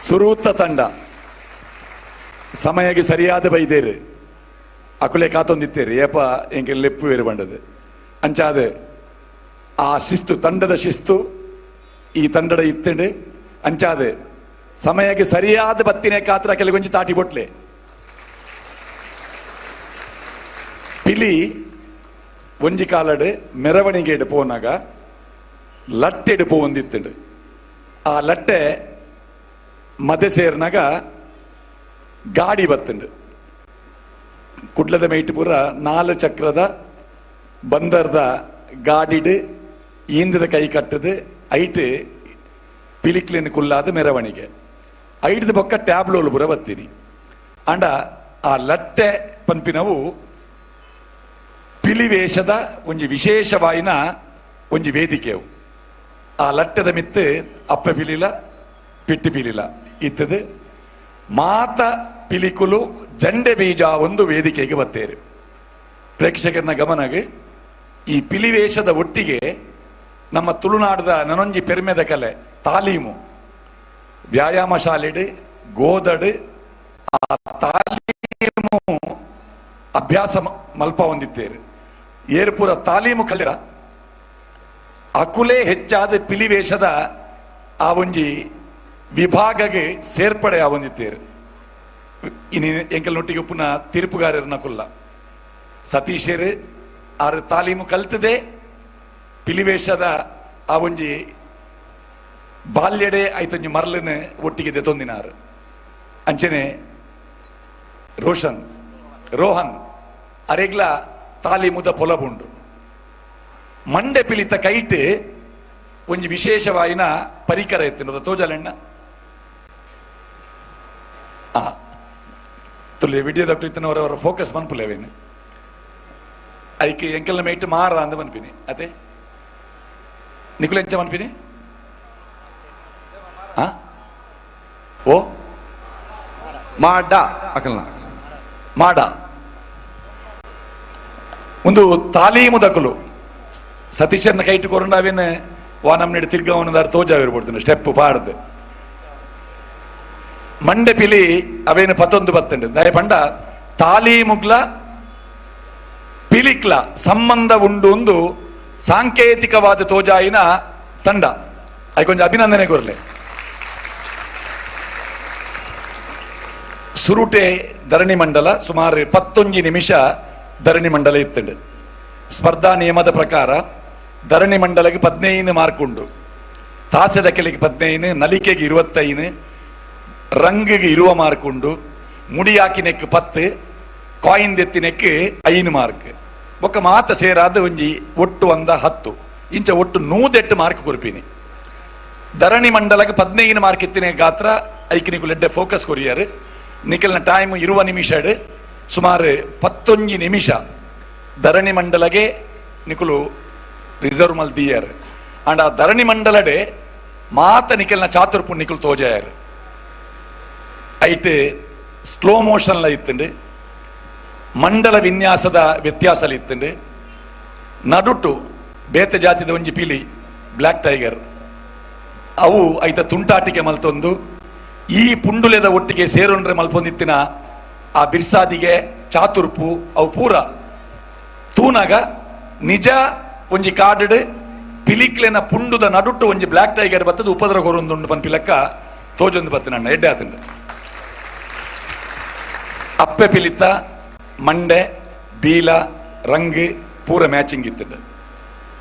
ಸುರೂತ ತಂಡ ಸಮಯಕ್ಕೆ ಸರಿಯಾದ ಬೈದೇರು ಅಕುಲೆ ಕಾತೊಂದಿತ್ತೇರಿ ಏಪ ಎಂಕೆ ಲೆಪ್ಪು ಬೇರು ಬಂಡದು ಅಂಚಾದ ಆ ಶಿಸ್ತು ತಂಡದ ಶಿಸ್ತು ಈ ತಂಡದ ಇತ್ತಂಡು ಅಂಚಾದ ಸಮಯಕ್ಕೆ ಸರಿಯಾದ ಬತ್ತಿನೇ ಕಾತ್ರ ಕೆಲಗೊಂಜಿ ತಾಟಿ ಬೊಟ್ಲೆ ಪಿಲಿ ಒಂಜಿ ಕಾಲಡು ಮೆರವಣಿಗೆ ಪೋನಾಗ ಲಟ್ಟೆಡು ಪೋಂದಿತ್ತಂಡು ಆ ಲಟ್ಟೆ ಮದೆ ಸೇರ್ನಾಗ ಗಾಡಿ ಬತ್ತಂಡು ಕುಡ್ಲದ ಮೇಟ್ ಪೂರ 4 ಚಕ್ರದ ಬಂದರ್ದ ಗಾಡಿಡು ಈಂದದ ಕೈ ಕಟ್ಟದು ಐಟ್ ಪಿಲಿಕ್ಲಿನ ಕುಲ್ಲಾದ ಮೆರವಣಿಗೆ ಐಡ್ದ ಬೊಕ್ಕ ಟ್ಯಾಬ್ಲೋಲು ಪೂರ ಬತ್ತೀನಿ ಅಂಡ ಆ ಲಟ್ಟೆ ಪಂಪಿನವು ಪಿಲಿವೇಷದ ಒಂಜಿ ವಿಶೇಷವಾಯಿನ ಒಂಜಿ ವೇದಿಕೆವು ಆ ಲಟ್ಟೆದ ಮಿತ್ತು ಅಪ್ಪ ಪಿಲಿಲ ಪಿಟ್ಟಿ ಪಿಲಿಲ ಇತ್ತದು ಮಾತ ಪಿಲಿಕುಲು ಜಂಡೆ ಬೀಜ ಒಂದು ವೇದಿಕೆಗೆ ಬತ್ತೇರು. ಪ್ರೇಕ್ಷಕರನ್ನ ಗಮನಗೆ ಈ ಪಿಲಿವೇಷದ ಒಟ್ಟಿಗೆ ನಮ್ಮ ತುಳುನಾಡದ ನನೊಂಜಿ ಪೆರ್ಮೆದ ಕಲೆ ತಾಲೀಮು ವ್ಯಾಯಾಮ ಶಾಲೆಡು ಗೋದಡು ಆ ತಾಲೀಮು ಅಭ್ಯಾಸ ಮಲ್ಪ ಹೊಂದಿತ್ತೇರು. ಏರ್ಪುರ ತಾಲೀಮು ಕಲಿರ ಅಕುಲೇ ಹೆಚ್ಚಾದ ಪಿಲಿವೇಷದ ಆ ಒಂಜಿ ವಿಭಾಗಗೆ ಸೇರ್ಪಡೆ ಆವೊಂದಿತ್ತೇರು. ಇನಿ ಎಂಕಲ್ನೊಟ್ಟಿಗೆ ಉಪ್ಪುನ ತೀರ್ಪುಗಾರರನ್ನ ಕುಲ್ಲ ಸತೀಶರು ಆರು ತಾಲೀಮು ಕಲ್ತದೆ ಪಿಲಿವೇಷದ ಆ ಒಂಜಿ ಬಾಲ್ಯಡೆ ಐತೊಂಜಿ ಮರ್ಲನ ಒಟ್ಟಿಗೆ ದೆತೊಂದಿನಾರು. ಅಂಚನೆ ರೋಹನ್ ಅರೆಗ್ಲ ತಾಲೀಮುದ ಪೊಲಬುಂಡು ಮಂಡೆ ಪಿಲಿತ ಕೈಟ್ ಒಂಜಿ ವಿಶೇಷವಾಯಿನ ಪರಿಕರ ಎತ್ತಿನ ತೋಜಲೆಣ್ಣ ತುಳಿ ವಿಡಿಯೋದ ಕುರಿತನವರವರ ಫೋಕಸ್ ಮನ್ಪುಲೇವೇನು ಐಕೆ ಎಂಕೆಲ್ಲ ಮೇಟ್ ಮಾರ ಅಂದ ಮನ್ಪಿನಿ ಅದೇ ನಿಕುಲ ಎಂಚ ಮನ್ಪಿನಿ ಓ ಮಾಡ ಅಕಲ್ನ ಮಾಡ ಒಂದು ತಾಲೀಮುದಕಲು ಸತೀಶನ್ನ ಕೈಟ್ ಕೊರಂಡಾವೇನು ವಾ ನಮ್ಮ ತಿರ್ಗಾವನದಾರ ತೋಜಾವಿರ್ಬಿಡ್ತೀನಿ ಸ್ಟೆಪ್ ಪಾಡ್ದು ಮಂಡೆ ಪಿಲಿ ಅವೇನು ಪತ್ತೊಂದು ಬತ್ತಂಡು ದಯ ಪಂಡ ತಾಲೀಮುಗ್ಲ ಪಿಲಿಕ್ಲ ಸಂಬಂಧ ಉಂಡು ಒಂದು ಸಾಂಕೇತಿಕವಾದ ತೋಜಾಯಿನ ತಂಡ ಐಕೊಂಜ ಅಭಿನಂದನೆ ಕೊರ್ಲೆ. ಸುರುಟೆ ಧರಣಿ ಮಂಡಲ ಸುಮಾರು 11 ನಿಮಿಷ ಧರಣಿ ಮಂಡಲ ಇತ್ತಂಡು. ಸ್ಪರ್ಧಾ ನಿಯಮದ ಪ್ರಕಾರ ಧರಣಿ ಮಂಡಲಕ್ಕೆ 15 ಮಾರ್ಕ್ ಉಂಡು, ತಾಸೆದ ಕೆಳಗೆ 15, ನಲಿಕೆಗೆ 25, ರಂಗಿಗೆ 20 ಮಾರ್ಕ್ ಉಂಡು, ಮುಡಿ ಹಾಕಿನೆಕ್ 10, ಕಾಯಿನ್ ದೆತ್ತಿನೆಕ್ 5 ಮಾರ್ಕ್. ಬೊಕ್ಕ ಮಾತ ಸೇರಾದ ಒಂಜಿ ಒಟ್ಟು ಒಂದ 10 ಇಂಚ ಒಟ್ಟು 108 ಮಾರ್ಕ್ ಕೊರ್ಪಿನಿ. ಧರಣಿ ಮಂಡಲಕ್ಕೆ 15 ಮಾರ್ಕ್ ಇತ್ತಿನ ಗಾತ್ರ ಐಕ್ ನಿಕುಲು ಎಡ್ಡೆ ಫೋಕಸ್ ಕೊರಿಯರ್. ನಿಕಲ್ನ ಟೈಮ್ 20 ನಿಮಿಷ ಸುಮಾರು 11 ನಿಮಿಷ ಧರಣಿ ಮಂಡಲಗೆ ನಿಕುಲು ರಿಸರ್ವ್ ಮಲ್ದಿಯರ್. ಅಂಡ್ ಆ ಧರಣಿ ಮಂಡಲಡೆ ಮಾತ ನಿಕಲ್ನ ಚಾತುರ್ಪು ನಿಕುಲು ತೋಜಾಯರ್. ಐಟ್ ಸ್ಲೋ ಮೋಷನ್ಲ ಇತ್ತುಂಡು, ಮಂಡಲ ವಿನ್ಯಾಸದ ವ್ಯತ್ಯಾಸ ಇತ್ತುಂಡು. ನಡುಟು ಬೇತೆ ಜಾತಿದ ಒಂಜಿ ಪಿಲಿ ಬ್ಲ್ಯಾಕ್ ಟೈಗರ್ ಅವು ಐತ ತುಂಟಾಟಿಕೆ ಮಲ್ತೊಂದು ಈ ಪುಂಡುಲೆದ ಒಟ್ಟಿಗೆ ಸೇರೊಂಡ್ರೆ ಮಲ್ಪೊಂದಿತ್ತಿನ ಆ ಬಿರ್ಸಾದಿಗೆ ಚಾತುರ್ಪು ಅವು ಪೂರ ತೂನಾಗ ನಿಜ ಒಂಜಿ ಕಾಡು ಪಿಲಿಕ್ಲೆನ ಪುಂಡುದ ನಡುಟ್ಟು ಒಂಜಿ ಬ್ಲ್ಯಾಕ್ ಟೈಗರ್ ಬತ್ತದ ಉಪದ್ರ ಕೊರೊಂದುಂಡು ಪನ್ಪಿಲಕ್ಕ ತೋಜೊಂದು ಬತ್ತ ನನ್ನ ಎಡ್ಡೆ ಆತಂಡು. ಅಪ್ಪೆ ಪಿಲಿತ ಮಂಡೆ ಬೀಲ ರಂಗ್ ಪೂರ ಮ್ಯಾಚಿಂಗ್ ಇತ್ತಂಡು.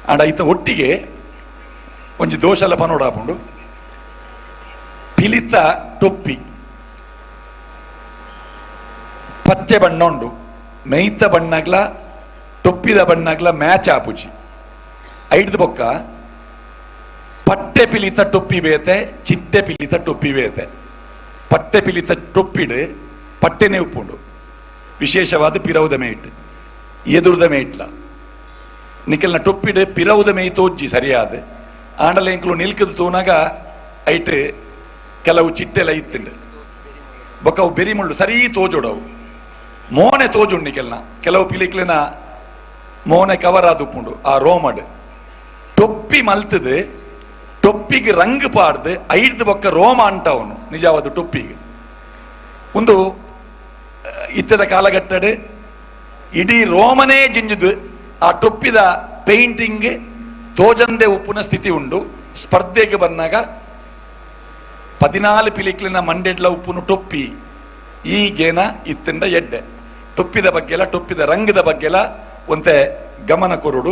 ಅಂಡ ಐತ ಒಟ್ಟಿಗೆ ಒಂಜಿ ದೋಷಲ ಪನೋಡಾಪುಂಡು. ಪಿಲಿತ ಟೊಪ್ಪಿ ಪಚ್ಚೆ ಬಣ್ಣ ಉಂಡು, ಮೈತ ಬಣ್ಣಗ್ಲ ಟೊಪ್ಪಿದ ಬಣ್ಣಗ್ಲ ಮ್ಯಾಚ್ ಆಪುಜಿ. ಐಡ್ದು ಬೊಕ್ಕ ಪಟ್ಟೆ ಪಿಲಿತ ಟೊಪ್ಪಿ ಬೇತೆ, ಚಿಟ್ಟೆ ಪಿಲಿತ ಟೊಪ್ಪಿ ಬೇತೆ. ಪಟ್ಟೆ ಪಿಲಿತ ಟೊಪ್ಪಿಡು ಪಟ್ಟೆನೇ ಉಪ್ಪುಂಡು, ವಿಶೇಷವಾದ ಪಿರವುದ ಮೇಟ್ ಎದುರುದ ಮೇಟ್ಲ ನಿಕಲ್ನ ಟೊಪ್ಪಿಡು ಪಿರವುದ ಮೇಯ್ ತೋಜ್ಜಿ ಸರಿಯಾದ. ಆಂಡಲ ಎಂಕುಲು ನಿಲ್ಕದ ತೂನಾಗ ಐಟ್ ಕೆಲವು ಚಿಟ್ಟೆಲ್ಲ ಇತ್ತಂಡು. ಬೊಕ್ಕ ಅವು ಬೆರಿ ಮುಳ್ಳು ಸರಿ ತೋಜೋಡವು, ಮೋನೆ ತೋಜುಂಡು ನಿಕೆಲ್ನ. ಕೆಲವು ಪಿಲಿಕ್ಲೆನ ಮೋನೆ ಕವರ್ ಆದ ಉಪ್ಪುಂಡು ಆ ರೋಮಡ್. ಟೊಪ್ಪಿ ಮಲ್ತದು ಟೊಪ್ಪಿಗೆ ರಂಗ್ ಪಾಡ್ದು ಐಡ್ದು ಬೊಕ್ಕ ರೋಮ ಅಂಟವನು ನಿಜವಾದ ಟೊಪ್ಪಿಗೆ. ಒಂದು ಇತ್ತದ ಕಾಲಘಟ್ಟಡ್ ಇಡೀ ರೋಮನೇ ಜಿಂಜುದು ಆ ಟೊಪ್ಪಿದ ಪೇಂಟಿಂಗ್ ತೋಜಂದೆ ಉಪ್ಪುನ ಸ್ಥಿತಿ ಉಂಡು. ಸ್ಪರ್ಧೆಗೆ ಬಂದಾಗ 14 ಪಿಲಿಕ್ಲಿನ ಮಂಡೆಡ್ಲ ಉಪ್ಪುನು ಟೊಪ್ಪಿ ಈಗೇನ ಇತ್ತಂಡ ಎಡ್ಡೆ. ಟೊಪ್ಪಿದ ಬಗ್ಗೆಲ್ಲ ಟೊಪ್ಪಿದ ರಂಗದ ಬಗ್ಗೆಲ್ಲ ಒಂತೆ ಗಮನ ಕೊರುಡು.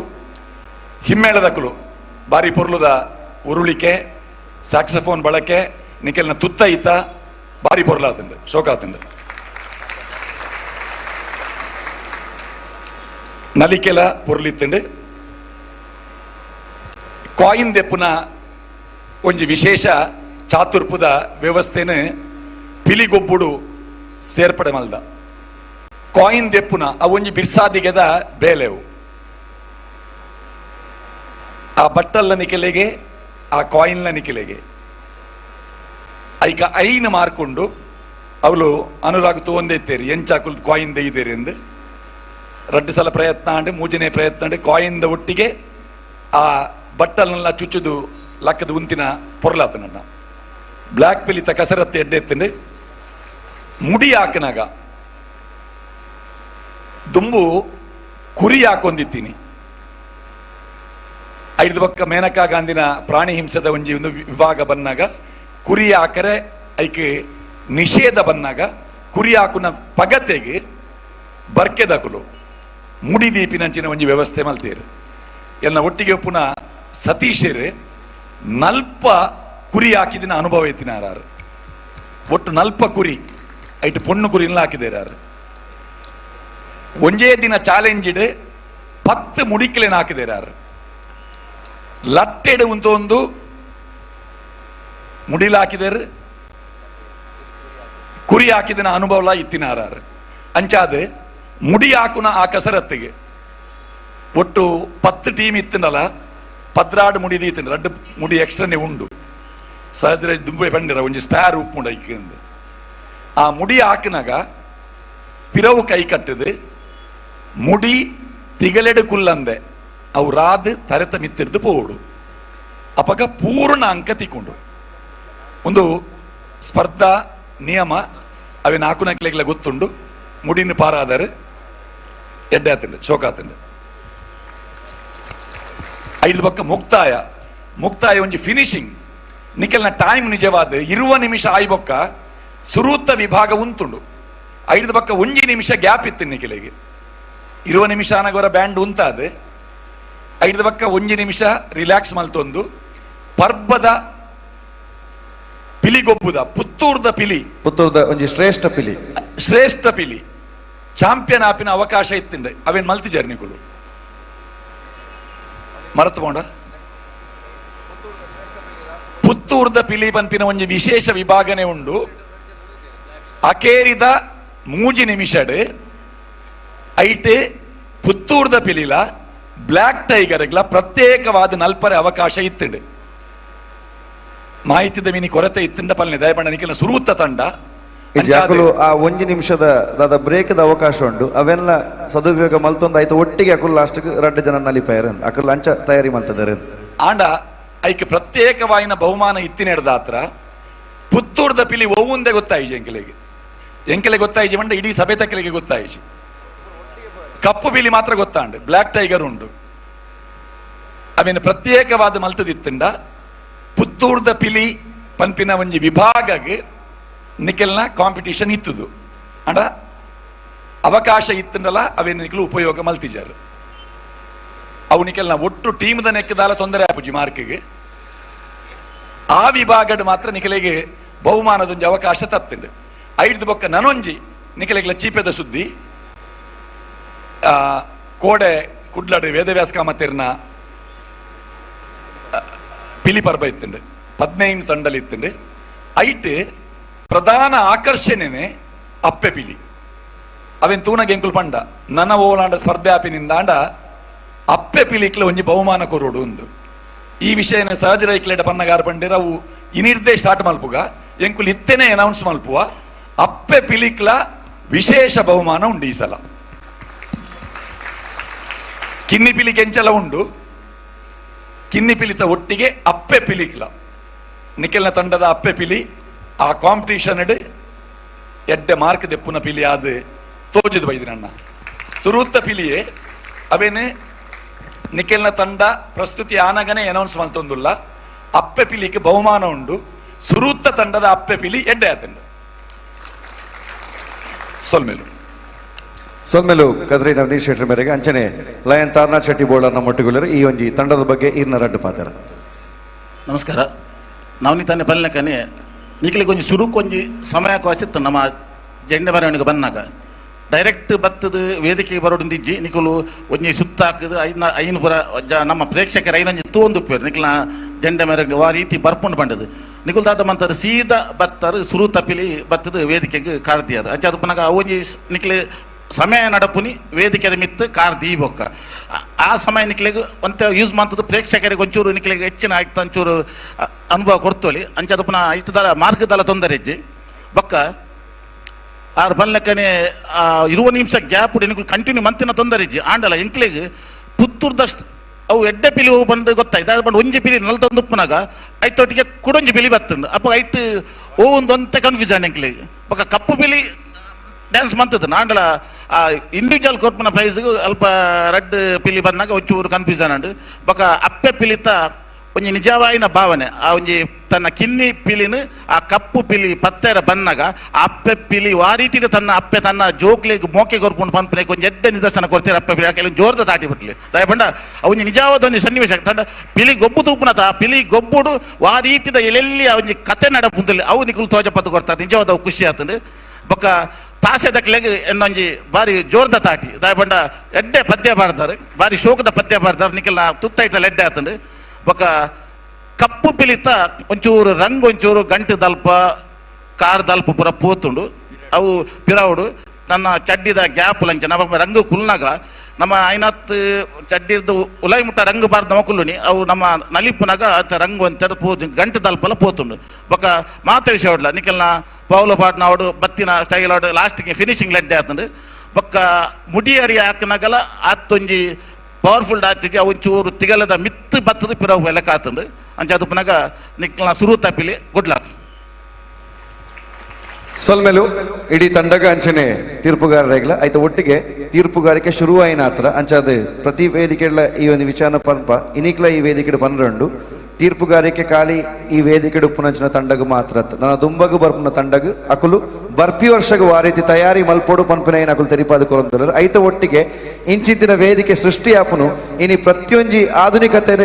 ಹಿಮ್ಮೇಳದಕುಲು ಬಾರಿ ಪೊರ್ಲುದ ಉರುಳಿಕೆ, ಸ್ಯಾಕ್ಸಫೋನ್ ಬಳಕೆ, ನಿಕೆಲ್ನ ತುತ್ತ ಈತ ಬಾರಿ ಪೊರ್ಲಾತಂಡು, ಶೋಕಾತಂಡು. ನಲಿಕೆಲ ಪೊರ್ಲಿತ್ತಂಡು. ಕಾಯಿನ್ ದೆಪ್ಪುನ ಒಂಜಿ ವಿಶೇಷ ಚಾತುರ್ಪುದ ವ್ಯವಸ್ಥೆನ ಪಿಲಿಗೊಬ್ಬುಡು ಸೇರ್ಪಡೆ ಮಲ್ದ. ಕಾಯಿನ್ ದೆಪ್ಪುನ ಅವೊಂಜಿ ಬಿರ್ಸಾದಿಗೆದ ಬೇಲೆವು. ಆ ಬಟ್ಟಲ್ಲ ನಿಕೆಲೆಗೆ ಆ ಕಾಯಿನ್ಲ ನಿಕೆಲೆಗೆ ಐಕ 5 ಮಾರ್ಕೊಂಡು ಅವಳು ಅನುರಾಗ್ ತೋಂದೈತೇರಿ ಎಂಚಾಕುಲ್ ಕಾಯಿನ್ ದೆಯ್ದೇರಿ ಎಂದು ರಡ್ಡು ಸಲ ಪ್ರಯತ್ನ ಅಂಡು ಮೂಜನೇ ಪ್ರಯತ್ನ ಅಂಡು ಕಾಯಿನ್ದ ಒಟ್ಟಿಗೆ ಆ ಬಟ್ಟಲ್ನೆಲ್ಲ ಚುಚ್ಚುದು ಲಕ್ಕದ ಉಂತಿನ ಪೊರ್ಲಾತನನ್ನ. ಬ್ಲ್ಯಾಕ್ ಪಿಲಿತ ಕಸರತ್ತು ಎಡ್ಡೆ ಎತ್ತಂಡು. ಮುಡಿ ಹಾಕನಾಗ ದುಂಬು ಕುರಿ ಹಾಕೊಂದಿತ್ತೀನಿ. ಐದು ಪಕ್ಕ ಮೇನಕಾ ಗಾಂಧಿನ ಪ್ರಾಣಿ ಹಿಂಸೆದ ಒಂಜಿ ಒಂದು ವಿಭಾಗ ಬಂದಾಗ ಕುರಿ ಹಾಕರೆ ಐಕ್ ನಿಷೇಧ ಬಂದಾಗ ಕುರಿ ಹಾಕುನ ಪಗತೆಗೆ ಬರ್ಕೆದಕುಲು ಮುಡಿ ದೀಪಿನಂಚಿನ ಒಂಜಿ ವ್ಯವಸ್ಥೆ ಮಲ್ತೀರು. ಎಲ್ಲ ಒಟ್ಟಿಗೆ ಪುನಃ ಸತೀಶರು ನಲ್ಪ ಕುರಿ ಹಾಕಿದಿನ ಅನುಭವ ಎತ್ತಿನಾರು. ಒಟ್ಟು ನಲ್ಪ ಕುರಿ ಐಟು ಪೊಣ್ಣು ಕುರಿನ ಹಾಕಿದೇರಾರು. ಒಂಜೇ ದಿನ ಚಾಲೆಂಜ್ ಇಡು 10 ಮುಡಿಕ್ಲೇನ ಹಾಕಿದೇರಾರು. ಲಟ್ಟೆಡು ಒಂದು ಮುಡಿಲ ಹಾಕಿದರು, ಕುರಿ ಹಾಕಿದಿನ ಅನುಭವ ಇತ್ತಿನಾರಾರು. ಅಂಚಾದ ಮುಡಿ ಹಾಕುನ ಆ ಕಸರತ್ತಿಗೆ ಒಟ್ಟು 10 ಟೀಮ್ ಇತ್ತಿನಲ್ಲ 12 ಮುಡಿ ದೀತಿನ, 2 ಮುಡಿ ಎಕ್ಸ್ಟ್ರಾನೇ ಉಂಡು. ಸಹಜ ದುಂಬೆ ಪಂಡಿರ ಒಂಜಿ ಸ್ಪ್ಯಾರ್ ಉಪ್ಪುಂಡು ಐಕ್. ಆ ಮುಡಿ ಹಾಕಿನಾಗ ಪಿರವು ಕೈ ಕಟ್ಟದು ಮುಡಿ ತಿಗಲೆಡು ಕುಲ್ಲಂದೆ ಅವು ರಾದ್ ತರೆತ ಮಿತ್ತಿರ್ದು ಪೋಡು ಅಪಗ ಪೂರ್ಣ ಅಂಕ ತಿಕ್ಕೊಂಡು. ಒಂದು ಸ್ಪರ್ಧಾ ನಿಯಮ ಅವೆ ನಾಲ್ಕು ನಕ್ಲೆಗ್ಲ ಗೊತ್ತುಂಡು. ಮುಡಿನ ಪಾರಾದರೆ ಎಡ್ಡೆ ಆತಂಡು, ಶೋಕಾತಂಡು. ಐದು ಬೊಕ್ಕ ಮುಕ್ತಾಯ ಮುಕ್ತಾಯ ಒಂಜಿ ಫಿನಿಶಿಂಗ್ ನಿಖಲ್ನ ಟೈಮ್ ನಿಜವಾದ 20 ನಿಮಿಷ ಆಯಿ ಬೊಕ್ಕ ಸುರೂತ ವಿಭಾಗ ಉಂತುಂಡು. ಐದು ಬೊಕ್ಕ ಒಂಜಿ ನಿಮಿಷ ಗ್ಯಾಪ್ ಇತ್ತು ನಿಖಲಿಗೆ. 20 ನಿಮಿಷ ಅನಗೋರ ಬ್ಯಾಂಡ್ ಉಂತಾದ ಐದು ಬೊಕ್ಕ ಒಂಜಿ ನಿಮಿಷ ರಿಲ್ಯಾಕ್ಸ್ ಮಲ್ತೊಂದು ಪರ್ಬದ ಪಿಲಿಗೊಬ್ಬುದ ಪುತ್ತೂರ್ದ ಪಿಲಿ ಪುತ್ತೂರ್ದ ಒಂಜಿ ಶ್ರೇಷ್ಠ ಪಿಲಿ ಶ್ರೇಷ್ಠ ಪಿಲಿ ಚಾಂಪಿಯನ್ ಆಪಿನ ಅವಕಾಶ ಇತ್ತಿಂಡೆ ಅವೇನ್ ಮಲ್ತಿಜಾರ್ ನಿಕುಲು ಮರತು ಪುತ್ತೂರ್ದ ಪಿಲಿ ಪನ್ಪಿನ ಒಂಜಿ ವಿಶೇಷ ವಿಭಾಗನೆ ಉಂಡು. ಅಕೇರಿದ 3 ನಿಮಿಷಡ್ ಐಟೆ ಪುತ್ತೂರ್ದ ಪಿಲಿಲ ಬ್ಲ್ಯಾಕ್ ಟೈಗರ್ಗಳ ಪ್ರತ್ಯೇಕವಾದ ನಲ್ಪರೆ ಅವಕಾಶ ಇತ್ತಂಡು. ಮಾಹಿತಿದ ಮಿನಿ ಕೊರತೆ ಇತ್ತಂಡ ಪಲ್ನೆ ದಯಪಂಡ ನಿಖಿಲ ಸುರೂತ ತಂಡ ಅಕುಲು ಆ ಒಂಜಿ ನಿಮಿಷದ ದಾದ ಬ್ರೇಕ್ದ ಅವಕಾಶ ಉಂಡು ಅವೆಲ್ಲ ಸದುಪಯೋಗ ಮಲ್ತೊಂದು ಆಯ್ತು ಒಟ್ಟಿಗೆ ಅಕುಲು ಲಾಸ್ಟ್ ರಡ್ಡು ಜನ ನಲಿಪಾಯರ್ ಅಕುಲು ಅಂಚ ತಯಾರಿ ಮಲ್ತದಾರೆ. ಆಂಡ ಐಕ್ ಪ್ರತ್ಯೇಕವಾಯಿನ ಬಹುಮಾನ ಇತ್ತಿನೆಡ್ದಾತ್ರ ಪುತ್ತೂರ್ದ ಪಿಲಿ ಒವ್ವುಂದೆ ಗೊತ್ತಾಯಿಜಿ ಎಂಕಲೆಗೆ ಎಂಕಲೆ ಗೊತ್ತಾಯಿಜಿ ಮಂಡ ಇಡೀ ಸಭೆ ತಕ್ಕಲಿಗೆ ಗೊತ್ತಾಯಿಜಿ. ಕಪ್ಪು ಪಿಲಿ ಮಾತ್ರ ಗೊತ್ತಾಂಡು, ಬ್ಲ್ಯಾಕ್ ಟೈಗರ್ ಉಂಡು. ಅವೇನು ಪ್ರತ್ಯೇಕವಾದ ಮಲ್ತದಿತ್ತಂಡ ಪುತ್ತೂರ್ದ ಪಿಲಿ ಪನ್ಪಿನ ಒಂಜಿ ವಿಭಾಗಗೆ ನಿಖಲ್ನ ಕಾಂಪಿಟೇಷನ್ ಇತ್ತದು. ಅಂಡ ಅವಕಾಶ ಇತ್ತಂಡಲ ಅವೇನು ನಿಖಲು ಉಪಯೋಗ ಮಲ್ತಿಜಾರು. ಅವು ನಿಖಲ್ನ ಒಟ್ಟು ಟೀಮ್ದ ನೆಕ್ಕದಾಲ ತೊಂದರೆ ಆಪುಜಿ ಮಾರ್ಕಿಗೆ. ಆ ವಿಭಾಗಡ್ ಮಾತ್ರ ನಿಖಲಿಗೆ ಬಹುಮಾನದೊಂಜಿ ಅವಕಾಶ ತತ್ತಂಡು. ಐದು ಬೊಕ್ಕ ನನೊಂಜಿ ನಿಖಲಿಗೆ ಚೀಪೆದ ಸುದ್ದಿ ಕೋಡೆ ಕುಡ್ಲಡು ವೇದವ್ಯಾಸ ಕಾಮತಿರ್ನ ಪಿಲಿ ಪರ್ಬ ಇತ್ತಂಡು, 15 ತಂಡಲಿ ಇತ್ತಂಡು. ಐಟ್ ಪ್ರಧಾನ ಆಕರ್ಷಣೆನೆ ಅಪ್ಪೆ ಪಿಲಿ. ಅವೇನ್ ತೂನಗೆ ಎಂಕುಲು ಪಂಡ ನನ್ನ ಓಲಾಂಡ ಸ್ಪರ್ಧೆ ಆಪಿನಿಂದಾಂಡ ಅಪ್ಪೆ ಪಿಲಿಕ್ಲ ಒಂಜಿ ಬಹುಮಾನ ಕೊರೋಡು ಒಂದು. ಈ ವಿಷಯನ ಸಹಜ ರೈಕ್ಲೆಡ ಪನ್ನಗಾರ ಪಂಡಿರ ಅವು ಇನಿರ್ದೇ ಸ್ಟಾರ್ಟ್ ಮಲ್ಪುಗ ಎಂಕುಲು ಇತ್ತೇನೆ ಅನೌನ್ಸ್ ಮಲ್ಪುವ ಅಪ್ಪೆ ಪಿಲಿಕ್ಲ ವಿಶೇಷ ಬಹುಮಾನ ಉಂಡು ಈ ಸಲ. ಕಿನ್ನಿ ಪಿಲಿ ಕೆಂಚಲ ಉಂಡು, ಕಿನ್ನಿ ಪಿಲಿತ ಒಟ್ಟಿಗೆ ಅಪ್ಪೆ ಪಿಲಿಕ್ಲ ನಿಖಲ್ನ ತಂಡದ ಅಪ್ಪೆ ಪಿಲಿ ಆ ಕಾಂಪಿಟೇಷನ್ ಎಡ್ಡೆ ಮಾರ್ಕ್ ದೆಪ್ಪುನ ಪಿಲಿ ಆದ ತೋಜಿದ್ ಬೈದಿನಣ್ಣ ಸುರೂತ ಪಿಲಿಯೇ ಅವೇನೆ ನಿಖಲ್ನ ತಂಡ ಪ್ರಸ್ತುತಿ ಆನಗನೆ ಅನೌನ್ಸ್ ಮಲ್ತೊಂದುಲ್ಲ ಅಪ್ಪೆ ಪಿಲಿಗೆ ಬಹುಮಾನ ಉಂಡು. ಸುರೂತ ತಂಡದ ಅಪ್ಪೆ ಪಿಲಿ ಎಡ್ಡೆ ಆತಂಡು. ಸೊಲ್ಮೇಲು ಸೊಲ್ಮೇಲು ಕದ್ರಿ ನವನೀಶ್ ಶೆಟ್ಟರ್ ಮೇರೆಗೆ ಅಂಚನೆ ಲಯನ್ ತಾರನಾಥ್ ಶೆಟ್ಟಿ ಬೋಳರ್ನ ಮೊಟ್ಟುಗುಲರು ಈ ಒಂಜಿ ತಂಡದ ಬಗ್ಗೆ ಇರ್ನ ರಡ್ಡು ಪಾತ್ರ. ನಮಸ್ಕಾರ. ನವನೀತಾನೆ ಪಲ್ನಕನೆ ನಿಖಲಿಗೆ ಒಂಜಿ ಸುರುಕ್ ಒಂಜಿ ಸಮಯ ಕೋಸಿತ್ತು ನಮ್ಮ ಜೆಂಡೆ ಬರವಣಿಗೆ ಬಂದಾಗ ಡೈರೆಕ್ಟ್ ಬತ್ತದ ವೇದಿಕೆಗೆ ಬರೋಡು ಇಜ್ಜಿ ನಿಕುಲು ಒಂಜಿ ಸುತ್ತ ಹಾಕದು ಐನ ಪುರ ನಮ್ಮ ಪ್ರೇಕ್ಷಕರ ಐನೊಂಜಿ ತೋಂದು ಉಪ್ಪೇರು ನಿಖಲ್ನ ಜೆಂಡೆ ಮೇರೆಗೆ ಆ ರೀತಿ ಬರ್ಪುಂಡು ಬಂಡದು ನಿಕುಲ್ ದಾದ ಮಂತಾರೆ ಸೀದಾ ಬತ್ತಾರೆ ಸುರು ತಪ್ಪಿಲಿ ಬತ್ತದ ವೇದಿಕೆಗೆ ಕಾರ್ದಿಯಾರು ಅಂಚ ಅದು ಪನಗ ಒಂಜಿ ನಿಕ್ಲೆ ಸಮಯ ನಡಪುನಿ ವೇದಿಕೆದ ಮಿತ್ತು ಕಾರ್ ದೀಬೊಕ್ಕ ಆ ಸಮಯ ನಿಕ್ಲೆಗ್ ಒಂತೆ ಯೂಸ್ ಮಾಡ್ತದ ಪ್ರೇಕ್ಷಕರಿಗೆ ಒಂಚೂರು ನಿಕ್ಲೆಗ್ ಹೆಚ್ಚಿನ ಆಯ್ತು ಒಂಚೂರು ಅನುಭವ ಕೊಡ್ತೋಳಿ ಅಂಚ ಅದು ಪುನಃ ಐತದಲ ಮಾರ್ಗದಲ್ಲ ತೊಂದರೆ ಇಜ್ಜಿ ಬೊಕ್ಕ ಆರು ಬನ್ಲಕ್ಕನೆ 20 ನಿಮಿಷ ಗ್ಯಾಪ್ ನಿಕ್ಲು ಕಂಟಿನ್ಯೂ ಮಂತಿನ ತೊಂದರೆ ಇಜ್ಜಿ ಆಂಡಲ ಎಂಕ್ಲೆಗ್ ಪುತ್ತೂರ್ದಷ್ಟು ಅವು ಎಡ್ಡೆ ಪಿಲಿ ಹೋಗಿ ಬಂದು ಗೊತ್ತಾಯ್ತು ಅದು ಬಂದು ಒಂಜಿ ಪಿಲಿ ನಲ್ತೊಂದು ಉಪ್ಪುನಾಗ ಐತೊಟ್ಟಿಗೆ ಕುಡೊಂಜಿ ಪಿಲಿ ಬತ್ತುಂಡು ಅಪ್ಪ ಐಟ್ ಓ ಒಂದು ಒಂತೆ ಕನ್ಫ್ಯೂಷನ್ ಎಂಕ್ಲೆಗ್ ಬೊಕ್ಕ ಕಪ್ಪು ಪಿಲಿ ಡ್ಯಾನ್ಸ್ ಮಂತದ್ದು ನಾಂಡಲ ಆ ಇಂಡಿವಿಜುವಲ್ ಕೊರ್ಪುನ ಪ್ರೈಸ್ ಅಲ್ಪ ರಡ್ಡ್ ಪಿಲಿ ಬಂದಾಗ ಒಂಚೂರು ಕನ್ಫ್ಯೂಷನ್ ಅಂಡು ಬೊಕ್ಕ ಅಪ್ಪೆ ಪಿಲಿತ ಒಂಜಿ ನಿಜವಾಯಿನ ಭಾವನೆ ಆ ಒಂಜಿ ತನ್ನ ಕಿನ್ನಿ ಪಿಲಿನ ಆ ಕಪ್ಪು ಪಿಲಿ ಪತ್ತೆರ ಬಂದಾಗ ಆ ಅಪ್ಪೆ ಪಿಲಿ ಆ ರೀತಿಗೆ ತನ್ನ ಅಪ್ಪೆ ತನ್ನ ಜೋಕ್ಲಿಗೆ ಮೋಕೆ ಕೊರ್ಪುಂಡು ಪನ್ಪುನೆ ಒಂಜಿ ಎಡ್ಡೆ ನಿದರ್ಶನ ಕೊಡ್ತೀರ ಅಪ್ಪೆ ಪಿಲಿ ಯಾಕೆ ಜೋರ್ದ ತಾಟಿ ಬಿಟ್ಲಿ ದಯಪಂಡ ಒಂಜಿ ನಿಜವಾದ ಒಂಜಿ ಸನ್ನಿವೇಶ ತಂಡ ಪಿಲಿ ಗೊಬ್ಬು ತೂಪುನತ ಆ ಪಿಲಿ ಗೊಬ್ಬುಡು ಆ ರೀತಿದ ಎಲ್ಲೆಲ್ಲಿ ಆ ಒಂಜಿ ಕತೆ ನಡಪುಂತಲ್ಲಿ ಅವು ನಿಕುಲು ತೋಜಪತ್ತು ಕೊಡ್ತಾರೆ ನಿಜವಾದ ಅವು ಖುಷಿ ಆತಂದು ಬೊಕ್ಕ ತಾಸೆ ದಕ್ಲೆಗ್ ಎನ್ನೊಂಜಿ ಬಾರಿ ಜೋರ್ದ ತಾಟಿ ದಯಪಂಡ ಎಡ್ಡೆ ಪದ್ಯ ಬಾರ್ದಾರೆ ಬಾರಿ ಶೋಕದ ಪದ್ಯ ಬಾರ್ದಾರೆ ನಿಖಲ್ನ ತುತ್ತೈತಲ್ಲ ಎಡ್ಡೆ ಆತಂದು ಬೊಕ್ಕ ಕಪ್ಪು ಪಿಲಿತ ಒಂಚೂರು ರಂಗ್ ಒಂಚೂರು ಗಂಟು ದಲ್ಪ ಕಾರ್ ದಲ್ಪ ಪೂರ ಪೋತುಂಡು ಅವು ಪಿರಾವುಡು ನನ್ನ ಚಡ್ಡಿದ ಗ್ಯಾಪ್ ಲಂಚ ನಮ್ಮ ರಂಗು ಕುಲ್ನಾಗ ನಮ್ಮ ಐನತ್ ಚಡ್ಡಿರ್ದು ಉಲೈ ಮುಟ್ಟ ರಂಗು ಬಾರ್ದ ಕುಲ್ಲುನಿ ಅವು ನಮ್ಮ ನಲಿಪುನಾಗ ಆತ ರಂಗು ಒಂತೆಡ್ ಪೋ ಗಂಟು ದಲ್ಪಲ ಪೋತುಂಡು ಬೊಕ್ಕ ಮಾತ ವಿಷಯ ಹೊಡ್ಲ ನಿಖಲ್ನ ಪೌಲ ಪಾಟ್ನ ಅವಡು ಬತ್ತಿನ ಸ್ಟೈಲ್ ಅವಡು ಲಾಸ್ಟಿಗೆ ಫಿನಿಶಿಂಗ್ ಲೆಡ್ಡೆ ಆತಂಡು ಬೊಕ್ಕ ಮುಡಿಯರಿ ಹಾಕನಾಗಲ ಆತೊಂಜಿ ಪವರ್ಫುಲ್ ಆತಿಗೆ ಒಂಚೂರು ತಿಗಲದ ಮಿತ್ತು ಬತ್ತದ ಪಿರವು ಎಲ್ಲ ಕಾತಂಡು ಅಂಚ ಅದು ಪುನಗ ನಿಕ್ಲ ಸುರು ತಪ್ಪಿಲಿ ಗುಡ್ ಲಕ್. ಸೊಲ್ಮೆಲು ಇಡೀ ತಂಡಗ ಅಂಚನೆ ತೀರ್ಪುಗಾರರೆಗ್ಲ ಆಯ್ತ ಒಟ್ಟಿಗೆ ತೀರ್ಪುಗಾರಿಕೆ ಶುರುವಾಯಿನ ಹತ್ರ ಅಂಚಾದ ಪ್ರತಿ ವೇದಿಕೆಡ್ಲ ಈ ಒಂದು ವಿಚಾರ ಪನ್ಪ ಇನಿಕ್ಲ ಈ ವೇದಿಕೆ ಪನ್ರಂಡು ತೀರ್ಪುಗಾರಿಕೆ ಖಾಲಿ ಈ ವೇದಿಕೆ ಉಪ್ಪುನಂಚಿನ ತಂಡಗು ಮಾತ್ರ ನನ್ನ ದುಂಬಗು ಬರ್ಪುನ ತಂಡಗು ಅಕುಲು ಬರ್ಪಿ ವರ್ಷಗ ವಾರೀತಿ ತಯಾರಿ ಮಲ್ಪೋಡು ಪನ್ಪಿನ ಏನ್ ಅಕುಲು ತೆರಿಪಾದ ಕೊರಂತುಲ್ಲರು ಐತ ಒಟ್ಟಿಗೆ ಇಂಚಿಂತಿನ ವೇದಿಕೆ ಸೃಷ್ಟಿ ಆಪುನು ಇನಿ ಪ್ರತಿಯೊಂಜಿ ಆಧುನಿಕತೆ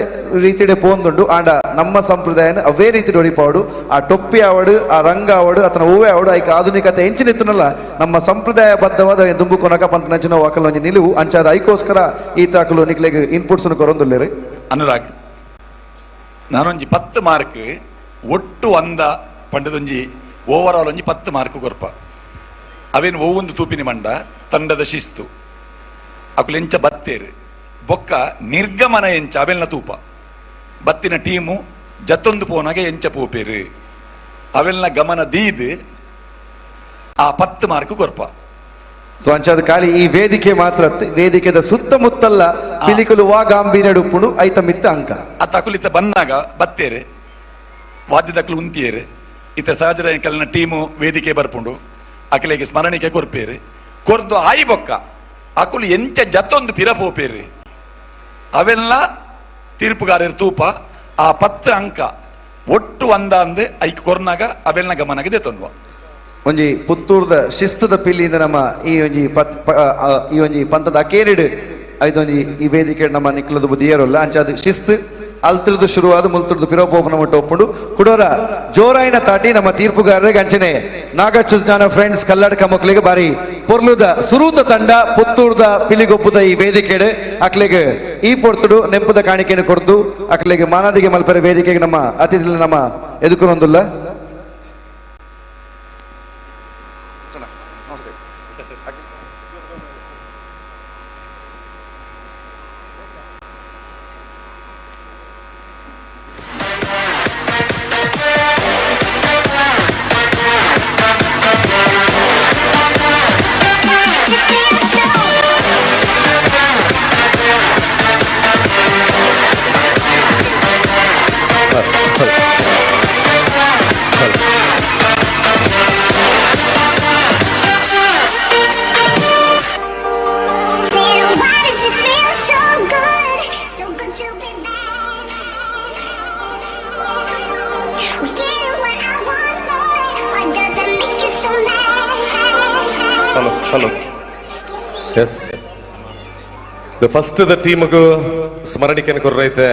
ರೀತಿಡೆ ಪೋಂದುಂಡು ಆಂಡ ನಮ್ಮ ಸಂಪ್ರದಾಯನ ಅವೇ ರೀತಿ ಒಡಿಪಾಡು ಆ ಟೊಪ್ಪಿ ಆವಡು ಆ ರಂಗ ಆವಡು ಅತನ ಹೂವೆ ಆವಡು ಐಕ ಆಧುನಿಕತೆ ಎಂಚಿನಿತ್ತನಲ್ಲ ನಮ್ಮ ಸಂಪ್ರದಾಯ ಬದ್ಧವಾದ ದುಂಬು ಕೊನಕ ಪನ್ಪಿನಂಚಿನ ವಾಕಲ್ ನಿಲುವು ಅಂಚಾದ ಐಕೋಸ್ಕರ ಈತ ಅಕುಲು ನಿಕ್ಲೆಗ್ ಇನ್ಪುಟ್ಸ್ ಕೊರೊಂದುಲ್ಲೇರು. ಅನುರಾಗ್ ನಾನೊಂಜಿ 10 ಮಾರ್ಕ್ ಒಟ್ಟು ಅಂದ ಪಂಡದೊಂಜಿ ಓವರ್ ಆಲ್ ಒಂಜಿ 10 ಮಾರ್ಕ್ ಕೊರ್ಪ ಅವೇನು ಒವ್ವೊಂದು ತೂಪಿನಿ ಮಂಡ ತಂಡದ ಶಿಸ್ತು ಅಕುಲು ಎಂಚ ಬತ್ತೇರು ಬೊಕ್ಕ ನಿರ್ಗಮನ ಎಂಚ ಅವೆಲ್ನ ತೂಪ ಬತ್ತಿನ ಟೀಮು ಜತ್ತೊಂದು ಪೋನಾಗ ಎಂಚ ಪೋಪೇರು ಅವೆಲ್ನ ಗಮನ ದೀದ್ ಆ 10 ಮಾರ್ಕ್ ಕೊರ್ಪ. ಸೊ ಅಂಚಾದ ಖಾಲಿ ಈ ವೇದಿಕೆ ಮಾತ್ರ ವೇದಿಕೆದ ಸುತ್ತಮುತ್ತಲ್ಲ ಪಿಲಿಕುಲು ವಾ ಗಾಂಭೀರ್ಯ ಉಪ್ಪುಂಡು ಐತ ಮಿತ್ತ ಅಂಕ ಆ ತಕುಲಿತ ಬನ್ನಾಗ ಬತ್ತೇರು ವಾದ್ಯದಕ್ಲು ಉಂತಿಯೇರು ಇತ್ತ ಸಹಜರ ಕಲ್ಲಿನ ಟೀಮು ವೇದಿಕೆ ಬರ್ಪುಂಡು ಅಕಲಿಗೆ ಸ್ಮರಣಿಕೆ ಕೊರ್ಪೇರು ಕೊರ್ದು ಆಯಿ ಬೊಕ್ಕ ಅಕುಲು ಎಂಚ ಜತ್ತೊಂದು ಪಿರ ಪೋಪೇರು ಅವೆಲ್ಲ ತೀರ್ಪುಗಾರರು ತೂಪ ಆ 10 ಅಂಕ ಒಟ್ಟು ಅಂದ ಅಂದು ಐಕ್ ಕೊರ್ನಾಗ ಅವೆಲ್ಲ ಗಮನಗೆ ದೆತ್ತೊಂದ್ವ. ಒಂಜಿ ಪುತ್ತೂರ್ದ ಶಿಸ್ತದ ಪಿಲ್ಲಿಂದ ನಮ್ಮ ಈ ಒಂಜಿ ಈ ಒಂಜಿ ಪಂತದ ಅಕೇರಿಡ್ ಐದೊಂಜಿ ಈ ವೇದಿಕೆ ನಮ್ಮ ನಿಕ್ಲದ ಬುದ್ಧಿಯರಲ್ಲ ಅಂಚಾದ ಶಿಸ್ತು ಅಲ್ತಿರ್ದು ಶುರುವಾದ ಮುಲ್ತಿರ್ದು ಪಿರೋಪೋಪನ ಮಟ್ಟ ಒಪ್ಪುಂಡು ಕುಡೋರ ಜೋರಾಯಿನ ತಾಟಿ ನಮ್ಮ ತೀರ್ಪುಗಾರರಿಗೆ ಅಂಚನೆ ನಾಗಚುಜ್ಞಾನ ಫ್ರೆಂಡ್ಸ್ ಕಲ್ಲಡ್ಕ ಮಕ್ಕಳಿಗೆ ಬಾರಿ ಪೊರ್ಲುದ ಸುರೂತ ತಂಡ ಪುತ್ತೂರ್ದ ಪಿಲಿಗೊಪ್ಪುದ ಈ ವೇದಿಕೆಡ್ ಅಕ್ಲೆಗ್ ಈ ಪೊರ್ತುಡು ನೆಂಪುದ ಕಾಣಿಕೆಯನ್ನು ಕೊಡ್ದು ಅಕ್ಲೆಗ್ ಮಾನಾದಿಗೆ ಮಲ್ಪರೆ ವೇದಿಕೆಗೆ ನಮ್ಮ ಅತಿಥಿ ನಮ್ಮ ಎದುಕುನೊಂದುಲ್ಲ. Hello, hello. Yes. The first the team ಗು ಸ್ಮರಣಿಕೆಯನ್ನು ಕೊರ್ರೈತೆ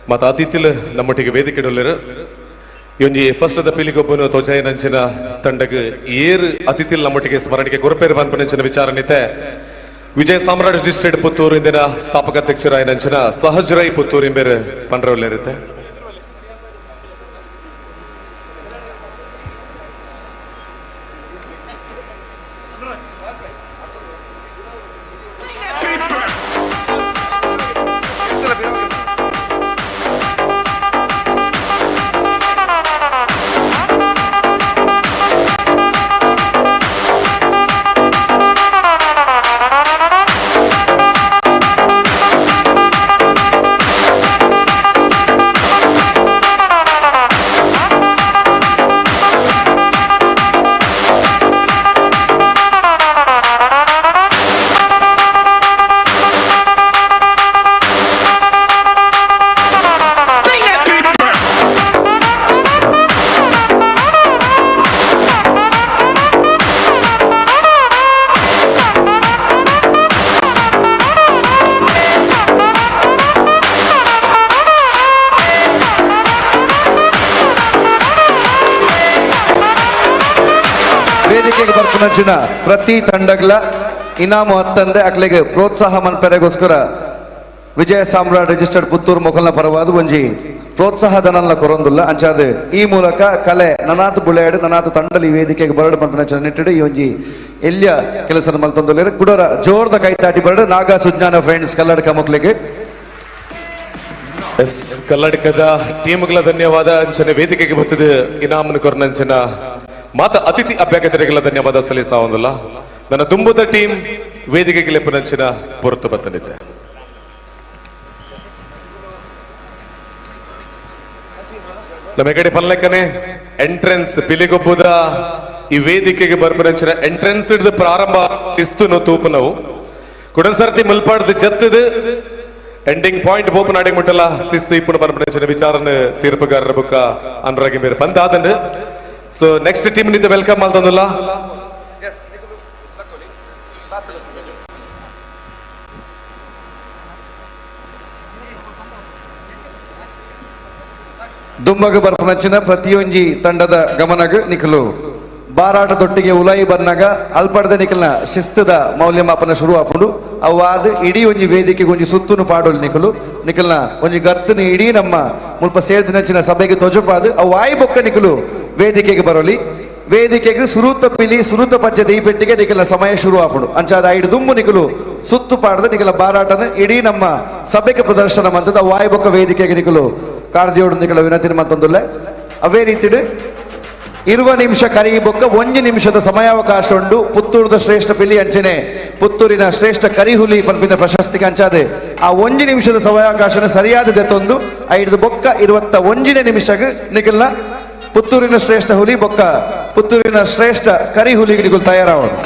ಮತ್ತು ಅತಿಥಿಲು ನಮ್ಮೊಟ್ಟಿಗೆ ವೇದಿಕೆ ಇಡಲಿರು. ಈ ಒಂಜಿ ಫಸ್ಟ್ ದ ಪಿಲಿಗೊಬ್ಬನು ತೋಜಾಯಿನಂಚಿನ ತಂಡಗ್ ಏರು ಅತಿಥಿಲ್ ನಮ್ಮೊಟ್ಟಿಗೆ ಸ್ಮರಣಿಕೆ ಕೊರಪೇರು ಪನ್ಪನಂಚಿನ ವಿಚಾರನಿತೆ ವಿಜಯ ಸಾಮ್ರಾಟ್ ಡಿಸ್ಟ್ರಿಕ್ಟ್ ಪುತ್ತೂರು ಇಂದಿನ ಸ್ಥಾಪಕ ಅಧ್ಯಕ್ಷರಾಯಿನಂಚಿನ ಸಹಜ್ ರೈ ಪುತ್ತೂರು ಇಂಬೇರು ಪನ್ರವಲ್ಲಿರುತ್ತೆ. ವೇದಿಕೆಗೆ ಬರ್ಪುನಂಚಿನ ಪ್ರತಿ ತಂಡಗ್ಲ ಇನಾಮು ಹತ್ತಂದೆ ಅಕ್ಲೆಗೆ ಪ್ರೋತ್ಸಾಹ ಮನ್ಪೆರೆಗೋಸ್ಕರ ವಿಜಯ ಸಾಮ್ರಾಟ್ ರಿಜಿಸ್ಟರ್ಡ್ ಪುತ್ತೂರು ಮೊಕಲ್ನ ಪರವಾದ ಒಂಜಿ ಪ್ರೋತ್ಸಾಹ ಧನಲ್ನ ಕೊರೊಂದುಲ್ಲ ಅಂಚಾದ ಈ ಮೂಲಕ ಕಲೆ ನನಾತ್ ಬುಳೆಯಾಡು ನನಾತ್ ತಂಡಲಿ ವೇದಿಕೆಗೆ ಬರಡು ಪನ್ಪುನಂಚಿನ ನಿಟ್ಟಿಡು ಈ ಒಂಜಿ ಎಲ್ಯ ಕೆಲಸ ಮಲ್ತೊಂದುಲ್ಲೆರ್. ಕುಡೋರ ಜೋರ್ದ ಕೈತಾಟಿ ಬರಡು ನಾಗಾ ಸುಜ್ಞಾನ ಫ್ರೆಂಡ್ಸ್ ಕಲ್ಲಡ್ಕ ಮಕ್ಳಿಗೆ. ಎಸ್ ಕಲ್ಲಡ್ಕದ ಟೀಮ್ಗಳ ಧನ್ಯವಾದ. ಅಂಚನೆ ವೇದಿಕೆಗೆ ಬರ್ತದೆ ಇನಾಮನ ಕೊರ್ನಂಚಿನ ಮಾತ ಅತಿಥಿ ಅಭ್ಯಾಗತರಿಗೆಲ್ಲ ಧನ್ಯವಾದ ಸಲ್ಲಿಸಾವಂದಿಲ್ಲ. ನನ್ನ ದುಂಬುದ ಟೀಮ್ ವೇದಿಕೆಗೆ ಲೆಪ್ಪನಂಚಿನ ಪೊರತು ಬತ್ತನಿದ್ದೆ. ನಮ್ಮ ಕಡೆ ಪಲ್ಲೆಕ್ಕನೆ ಎಂಟ್ರೆನ್ಸ್ ಪಿಲಿಗೊಬ್ಬುದ ಈ ವೇದಿಕೆಗೆ ಬರ್ಪನಂಚಿನ ಎಂಟ್ರೆನ್ಸ್ ಹಿಡಿದು ಪ್ರಾರಂಭ ಇಸ್ತುನು ತೂಪುನವು ಕುಡನ್ಸರ್ತಿ ಮುಲ್ಪಾಡ್ದು ಜತ್ತದು ಎಂಡಿಂಗ್ ಪಾಯಿಂಟ್ ಬೋಪು ನಾಡಿಗೆ ಮುಟ್ಟಲ್ಲ ಶಿಸ್ತು ಇಪ್ಪುನ ಬರ್ಪನಂಚಿನ ವಿಚಾರನ ತೀರ್ಪುಗಾರರ ಬುಕ್ಕ ಅನುರಾಗಿ ಮೇರೆ ಪಂದಾದನ್. So next team ನಿಂದ welcome ಮಾಡ್ತಂದಲ್ಲ. ದುಂಬಗ ಬರ್ಪನಂಚಿನ ಪ್ರತಿಯೊಂಜಿ ತಂಡದ ಗಮನಗ ನಿಖಲು ಬಾರಾಟದೊಟ್ಟಿಗೆ ಉಲಾಯಿ ಬನ್ನಾಗ ಅಲ್ಪಡ್ದ ನಿಖಲ್ನ ಶಿಸ್ತದ ಮೌಲ್ಯಮಾಪನ ಶುರು ಆಪುಂಡು. ಅವಾದ ಇಡೀ ಒಂಜಿ ವೇದಿಕೆಗೆ ಒಂಜಿ ಸುತ್ತುನು ಪಾಡೋಲು ನಿಖಲು ನಿಖಲ್ನ ಒಂಜಿ ಗತ್ತುನು ಇಡೀ ನಮ್ಮ ಮುಲ್ಪ ಸೇರ್ದಿನಂಚಿನ ಸಭೆಗೆ ತೊಜಪಾದು ಅವು ಆಯಿ ಬೊಕ್ಕ ನಿಖಲು ವೇದಿಕೆಗೆ ಬರೋಲಿ. ವೇದಿಕೆಗೆ ಸುರೂತ ಪಿಲಿ ಸುರೂತ ಪಂಚದ ಈ ಪೆಟ್ಟಿಗೆ ನಿಖಲ್ನ ಸಮಯ ಶುರು ಆಪುಂಡು. ಅಂಚಾದ ಐಡು ದುಂಬು ನಿಖಲು ಸುತ್ತು ಪಾಡದ ನಿಖಲ ಬಾರಾಟನ ಇಡೀ ನಮ್ಮ ಸಭೆಗೆ ಪ್ರದರ್ಶನ ಮಂತದ ವಾಯು ಬೊಕ್ಕ ವೇದಿಕೆಗೆ ನಿಖಲು ಕಾರ್ದಿಯೋಡು ನಿಖಲ ವಿನಂತಿ ಮಂತಂದುಲ್ಲೆ. ಅವೇ ರೀತಿಡು 20 ನಿಮಿಷ ಕರಿ ಬೊಕ್ಕ 1 ನಿಮಿಷದ ಸಮಯಾವಕಾಶ ಉಂಡು. ಪುತ್ತೂರದ ಶ್ರೇಷ್ಠ ಪಿಲಿ ಅಂಚನೆ ಪುತ್ತೂರಿನ ಶ್ರೇಷ್ಠ ಕರಿಹುಲಿ ಪನ್ಪಿನ ಪ್ರಶಸ್ತಿಗೆ ಅಂಚಾದೆ ಆ 1 ನಿಮಿಷದ ಸಮಯಾವಕಾಶನ ಸರಿಯಾದ ದೆತ್ತೊಂದು ಐದು ಬೊಕ್ಕ 21ನೇ ನಿಮಿಷಕ್ಕೆ ನಿಖಲ್ನ ಪುತ್ತೂರಿನ ಶ್ರೇಷ್ಠ ಹುಲಿ ಬೊಕ್ಕ ಪುತ್ತೂರಿನ ಶ್ರೇಷ್ಠ ಕರಿಹುಲಿಗೆ ನಿಗುಲ್ ತಯಾರಾವದು.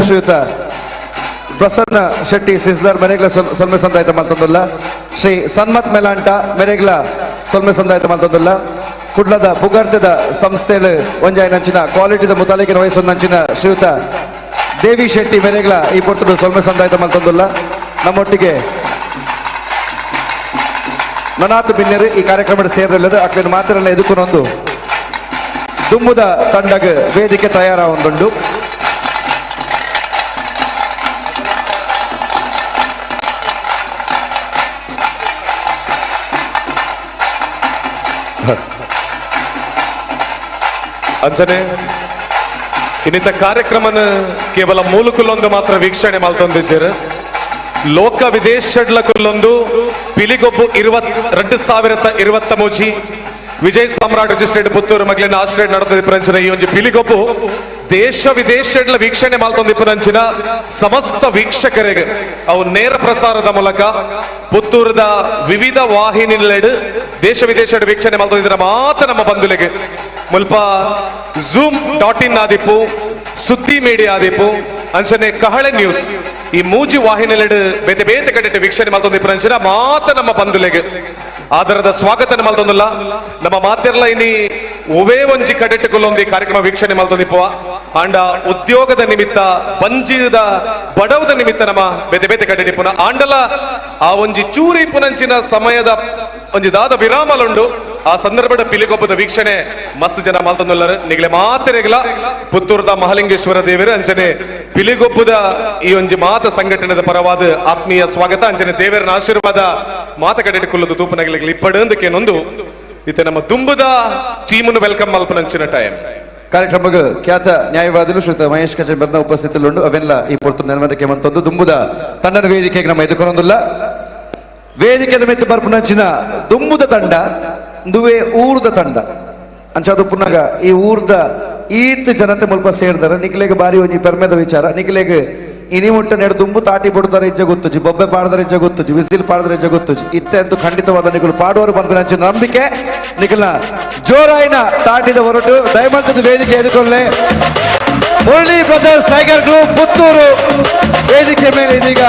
ಶ್ರೀಯುತ ಪ್ರಸನ್ನ ಶೆಟ್ಟಿ ಸಿಸ್ಲರ್ ಮೆರೆಗ್ಲ ಸೊಲ್ಮೆ ಸಂದಾಯ್ತ ಮಲ್ತೊಂದುಲ್ಲ. ಶ್ರೀ ಸನ್ಮತ್ ಮೆಲಾಂಟ ಮೆರೆಗ್ಲ ಸೊಲ್ಮೆ ಸಂದಾಯ್ತ ಮಲ್ತೊಂದುಲ್ಲ. ಕುಡ್ಲದ ಪುಗರ್ತೆದ ಸಂಸ್ಥೆಲು ಒಂಜಾಯಿನಂಚಿನ ಕ್ವಾಲಿಟಿದ ಮುತಾಲಿಕಿನ ವಯಸ್ಸೊಂದಂಚಿನ ಶ್ರೀಯುತ ದೇವಿ ಶೆಟ್ಟಿ ಮೆರೆಗ್ಲ ಈ ಪೊರ್ತುಡು ಸೊಲ್ಮೆ ಸಂದಾಯ್ತ ಮಲ್ತೊಂದುಲ್ಲ. ನಮ್ಮೊಟ್ಟಿಗೆ ನನಾತು ಬಿನ್ನೆರು ಈ ಕಾರ್ಯಕ್ರಮದ ಸೇರಲಿಲ್ಲರು ಅಕ್ಲಿನ ಮಾತ್ರ ಎದುಕುನೊಂದು ದುಮ್ಮುದ ತಂಡಗ ವೇದಿಕೆ ತಯಾರಾವೊಂದುಂಡು. ಅಂಚನೆ ಇನ್ನಿತ ಕಾರ್ಯಕ್ರಮನ ಕೇವಲ ಮೂಲಕುಲ್ಲೊಂದು ಮಾತ್ರ ವೀಕ್ಷಣೆ ಮಲ್ತೊಂದಿದ್ದೀರು. ಲೋಕ ವಿದೇಶಡ್ಲಕುಲ್ಲೊಂದು ಪಿಲಿಗೊಬ್ಬು 2023 ವಿಜಯ್ ಸಾಮ್ರಾಟ್ ರಿಜಿಸ್ಟರ್ಡ್ ಪುತ್ತೂರು ಮಗಲಿನ ಆಶ್ರಯ ನಡೆದ ಈ ಒಂದು ಪಿಲಿಗೊಬ್ಬು ದೇಶ ವಿದೇಶಡ್ಲ ವೀಕ್ಷಣೆ ಮಲ್ತೊಂದಿಪ್ಪುನಂಚಿನ ಸಮಸ್ತ ವೀಕ್ಷಕರಿಗೆ ಅವು ನೇರ ಪ್ರಸಾರದ ಮೂಲಕ ಪುತ್ತೂರದ ವಿವಿಧ ವಾಹಿನಿಗಳೆಡು ದೇಶ ವಿದೇಶದ ವೀಕ್ಷಣೆ ಮಲ್ತೊಂದಿದ್ದರ ಮಾತ್ರ ನಮ್ಮ ಬಂಧುಲಿಗೆ ಮುಲ್ಪ ಝೂಮ್ .in ಆದಿಪ್ಪು, ಸುದ್ದಿ ಮೀಡಿಯಾ ಆದಿಪ್ಪು, ಅಂಚನೆ ಕಹಳೆ ನ್ಯೂಸ್ ಈ ಮೂಜಿ ವಾಹಿನಿಲೆಡು ಬೇತೆ ಬೇತೆ ಕಡೆಟ್ ವೀಕ್ಷಣೆ ಮಲ್ತೊಂದಿಪ್ಪುನಂಚಿನ ಮಾತ್ರ ನಮ್ಮ ಬಂಧುಲೆಗೆ ಆದರದ ಸ್ವಾಗತ ಮಲ್ತೊಂದುಲ್ಲ. ನಮ್ಮ ಮಾತೆರ್ಲ ಇನಿ ಒವೇ ಒಂಜಿ ಕಡೆಟ್ ಕುಲ್ಲೊಂದು ಕಾರ್ಯಕ್ರಮ ವೀಕ್ಷಣೆ ಮಲ್ತೊಂದಿಪ್ಪುವ ಆಂಡ ಉದ್ಯೋಗದ ನಿಮಿತ್ತ ಬಂಜಿದ ಬಡವದ ನಿಮಿತ್ತ ನಮ್ಮ ಬೇತೆ ಬೇತೆ ಕಡೆಟಿಪ್ಪುನ ಆಂಡಲ ಆ ಒಂಜಿ ಚೂರಿ ಪುನಂಚಿನ ಸಮಯದ ಒಂಜಿ ದಾದ ವಿರಾಮಲುಂಡು. ಆ ಸಂದರ್ಭದ ಪಿಲಿಗೊಬ್ಬದ ವೀಕ್ಷಣೆ ಮಸ್ತ್ ಜನ ಮಾಲ್ತೊಂದುಲ್ಲರು. ನಿಗಲೆ ಮಾತೆರೆಗ್ಲ ಪುತ್ತೂರ್ದ ಮಹಾಲಿಂಗೇಶ್ವರ ದೇವರು ಅಂಚನೆ ಪಿಲಿಗೊಬ್ಬದ ಈ ಒಂಜಿ ಮಾತ ಸಂಘಟನೆದ ಪರವಾದ ಆತ್ಮೀಯ ಸ್ವಾಗತ. ಅಂಚನೆ ದೇವರನ ಆಶೀರ್ವಾದ ಮಾತ ಕಡೆಟ್ ಕುಲ್ಲದು ತೂಪನಗಲಿಗೆ ಇಪ್ಪಡಂದಕ್ಕೇನೊಂದು ಇತ್ತೆ ನಮ್ಮ ದುಂಬುದ ಟೀಮನ್ನು welcome ಮಲ್ಪನಂಚಿನ ಟೈಮ್. ಕಾರ್ಯಕ್ರಮಕ್ಕೆ ಖ್ಯಾತ ನ್ಯಾಯವಾದಿಲು ಶ್ರೀಯುತ ಮಹೇಶ್ ಕಚೇರಿ ಉಪಸ್ಥಿತರುಂಡು. ಅವೆಲ್ಲ ಈ ಪೊರ್ತು ನೆನವರಿಕೆ ಮಂತೊಂದು ದುಂಬುದ ತಂಡದ ವೇದಿಕೆಗೆ ನಮ್ಮ ಎದುಕೊನೊಂದುಲ್ಲ. ವೇದಿಕೆದ ಮೆತ್ತು ಬರ್ಪುನಂಚಿನ ದುಂಬುದ ತಂಡ ದುವೆ ಊರ್ದ ತಂಡ ಅಂಚಾದು ಪುನಗ ಈ ಊರ್ದ ಈತ್ ಜನತೆ ಮುಲ್ಪ ಸೇರ್ದಾರ. ನಿಕ್ಲೆಗ್ ಬಾರಿ ಒಂಜಿ ಪೆರ್ಮೆದ ವಿಚಾರ. ನಿಕ್ಲೆಗ್ ಇನಿ ಮುಟ್ಟ ನೆಡು ದುಂಬು ತಾಟಿ ಪೊಡ್ತಾರೆ ಇಜ್ಜ ಗೊತ್ತುಜಿ, ಬೊಬ್ಬೆ ಪಾಡ್ದಾರೆ ಇಜ್ಜ ಗೊತ್ತುಜಿ, ವಿಸಿಲ್ ಪಾಡ್ದಾರೆ ಇಜ್ಜ ಗೊತ್ತುಜಿ. ಇತ್ತೆ ಅಂತೂ ಖಂಡಿತವಾದ ನಿಕುಲು ಪಾಡುವರು ಪನ್ಪಿನಂಚಿನ ನಂಬಿಕೆ. ನಿಕಲ್ನ ಜೋರಾಯಿನ ತಾಟಿದ ಹೊರಟು ದಯಮಂತದ ವೇದಿಕೆ ಎದುಕೊಳ್ಳೆ Murali brothers tiger group Puttur ವೇದಿಕೆ ಮೇಲೆ ಇದೀಗ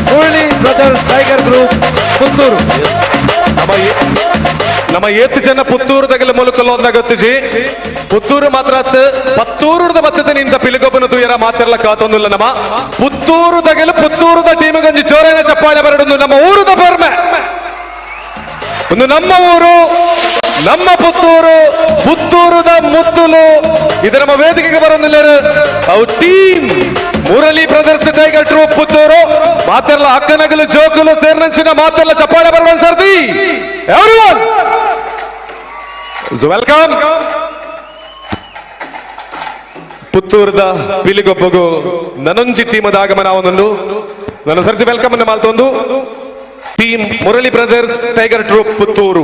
Murali brothers tiger group Puttur. ನಮ್ಮ ಏತ್ ಜನ ಪುತ್ತೂರು ತಗಲ ಮೂಲಕಲ್ಲ ಒಂದಾಗತ್ತುಜಿ. ಪುತ್ತೂರು ಮಾತ್ರ ಪತ್ತೂರುದ ಬತ್ತದ ನಿಂದ ಪಿಲಿಗೊಬ್ಬನ ತುಯರ ಮಾತಿರ್ಲ ಕಾತೊಂದುಲ್ಲ. ನಮ್ಮ ಪುತ್ತೂರು ತಗಲು ಪುತ್ತೂರುದ ಟೀಮ್ ಗಂಜಿ ಚೋರೇನ ಚಪ್ಪಾಳೆ ಬರಡೊಂದು ನಮ್ಮ ಊರುದ ಪೆರ್ಮೆ. ಒಂದು ನಮ್ಮ ಊರು, ನಮ್ಮ ಪುತ್ತೂರು, ಪುತ್ತೂರುದ ಮುತ್ತುಲು. ಇದು ನಮ್ಮ ವೇದಿಕೆಗೆ ಬರೋದಿಲ್ಲರು ಅವು team Murali brothers tiger troupe Puttur. ಮಾತೆಲ್ಲ ಅಕ್ಕನಗಲು ಜೋಕುಲು ಸೇರ್ನಂಚಿನ ಮಾತೆಲ್ಲ ಚಪ್ಪಾಳೆ ಬರುವ ಸರ್ದಿ. Everyone welcome. ಪುತ್ತೂರದ ಪಿಲಿಗೊಬ್ಬಗು ನನೊಂಜಿ ಟೀಮದ ಆಗಮನ ಒಂದೊಂದು ನನ್ನ ಸರ್ತಿ welcome ಅನ್ನು ಮಾಲ್ತೊಂದು team Murali brothers tiger troupe Puttur.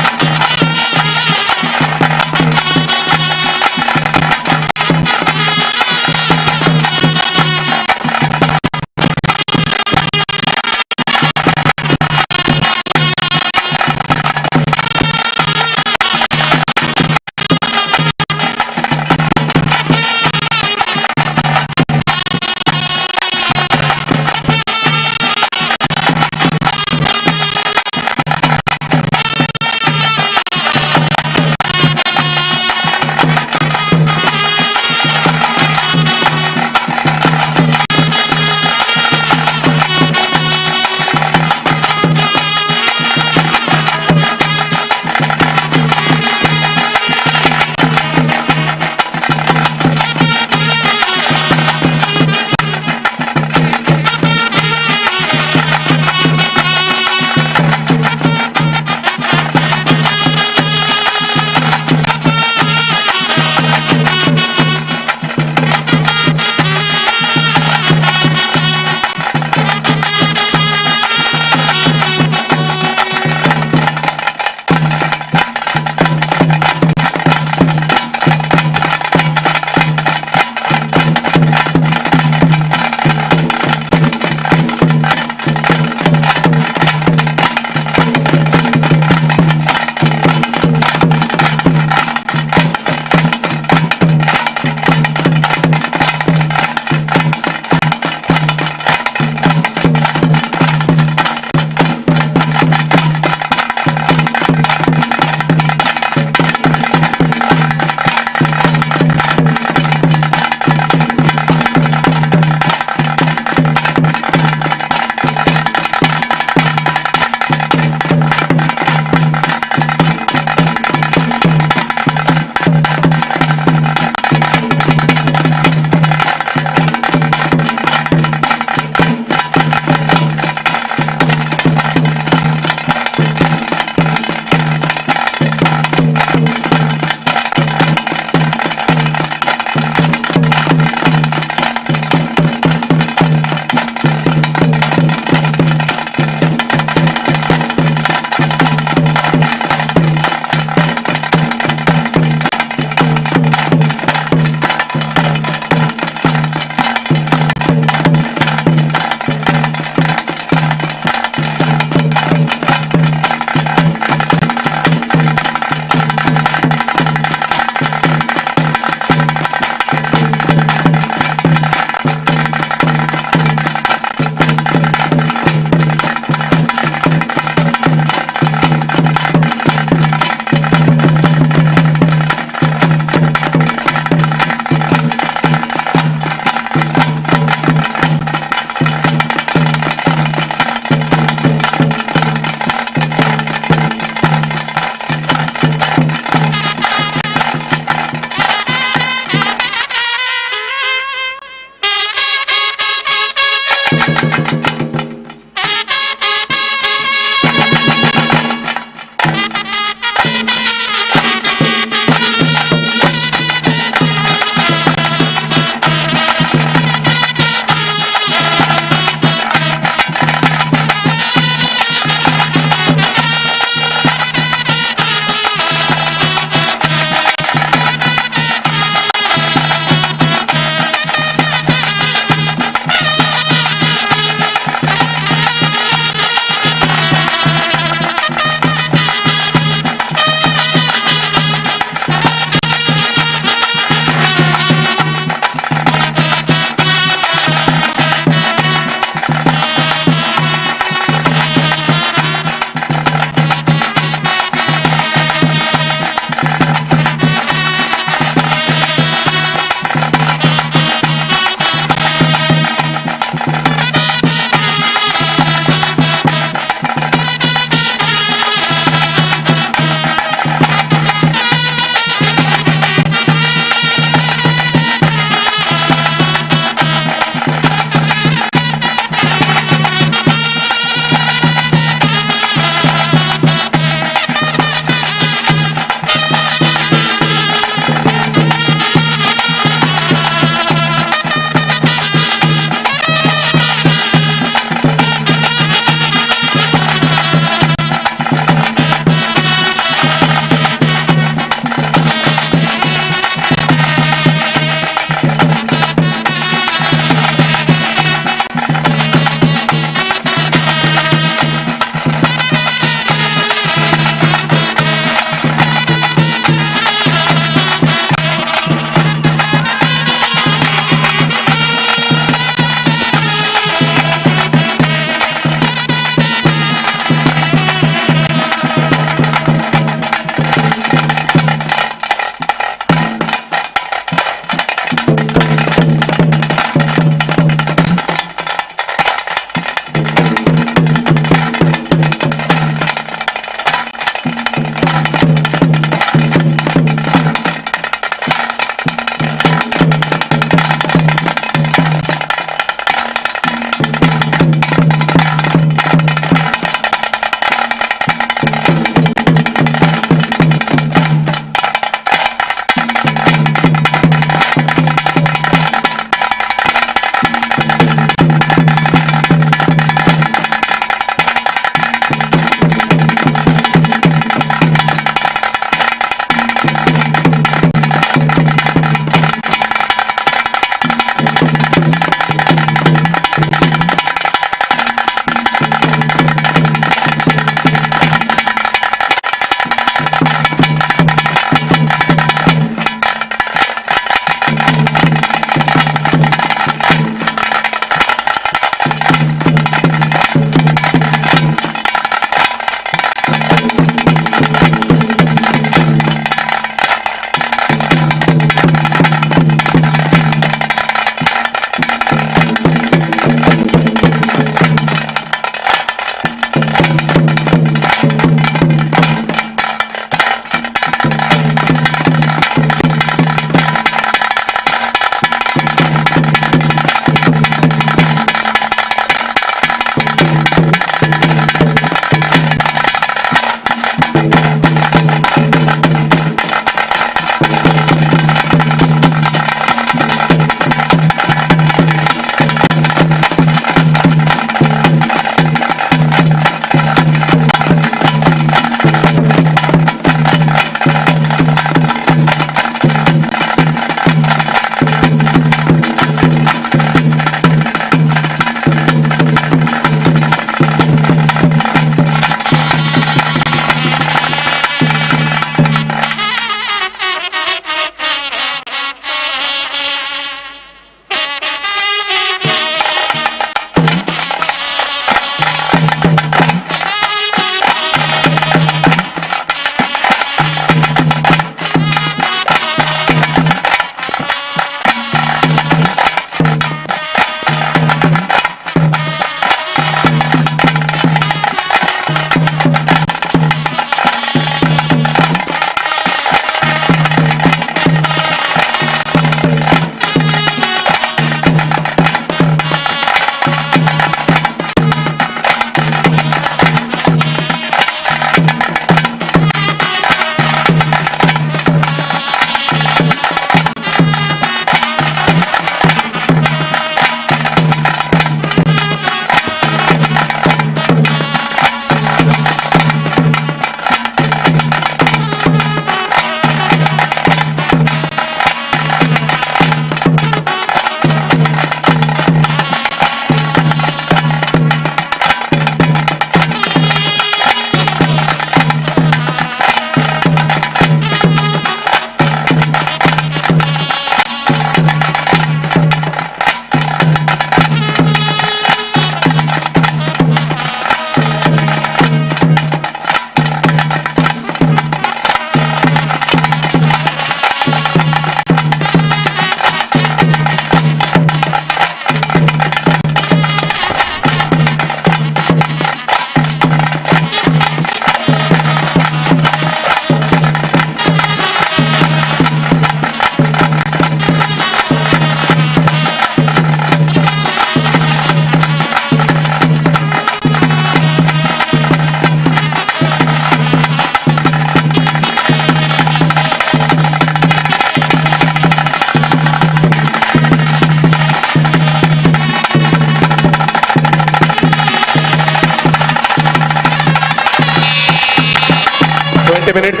20 minutes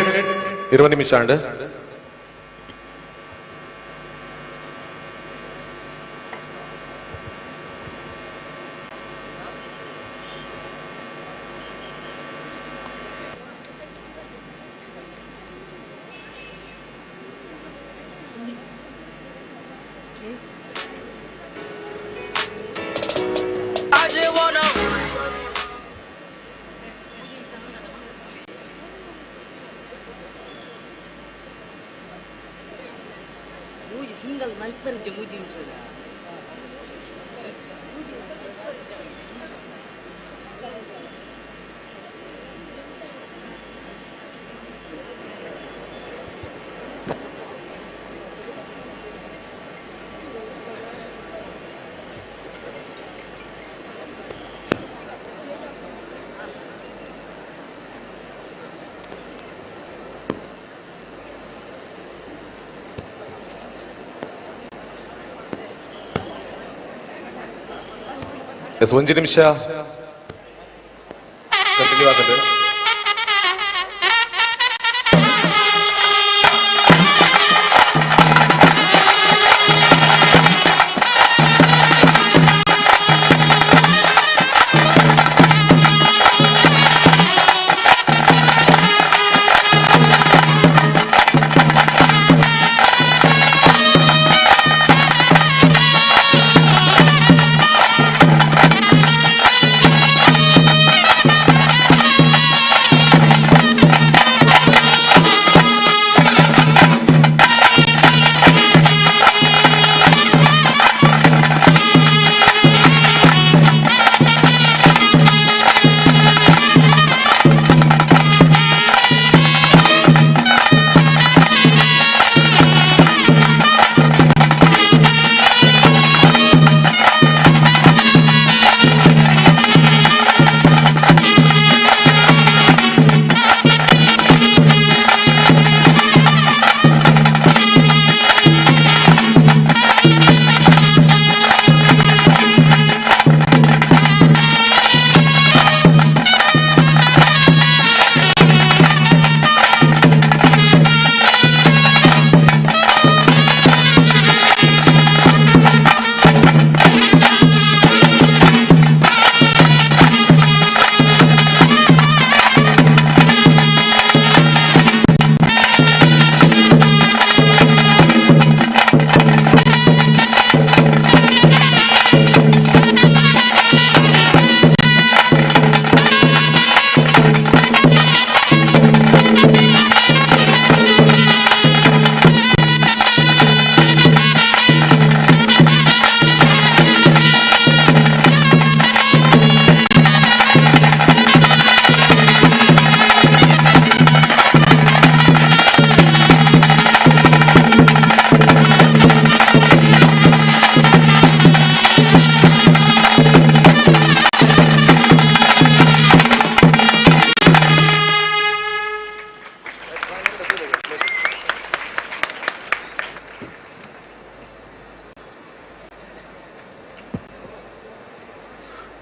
20 ನಿಮಿಷ and I just wanna. Single ಮಲ್ಪರ್ಜ ಮೂಜಿ ನಿಮಿಷದ ಎಸ್ ಒಂಜಿ ನಿಮಿಷ ಕಂಟಿನ್ಯೂ ಆಗ್ತದೆ.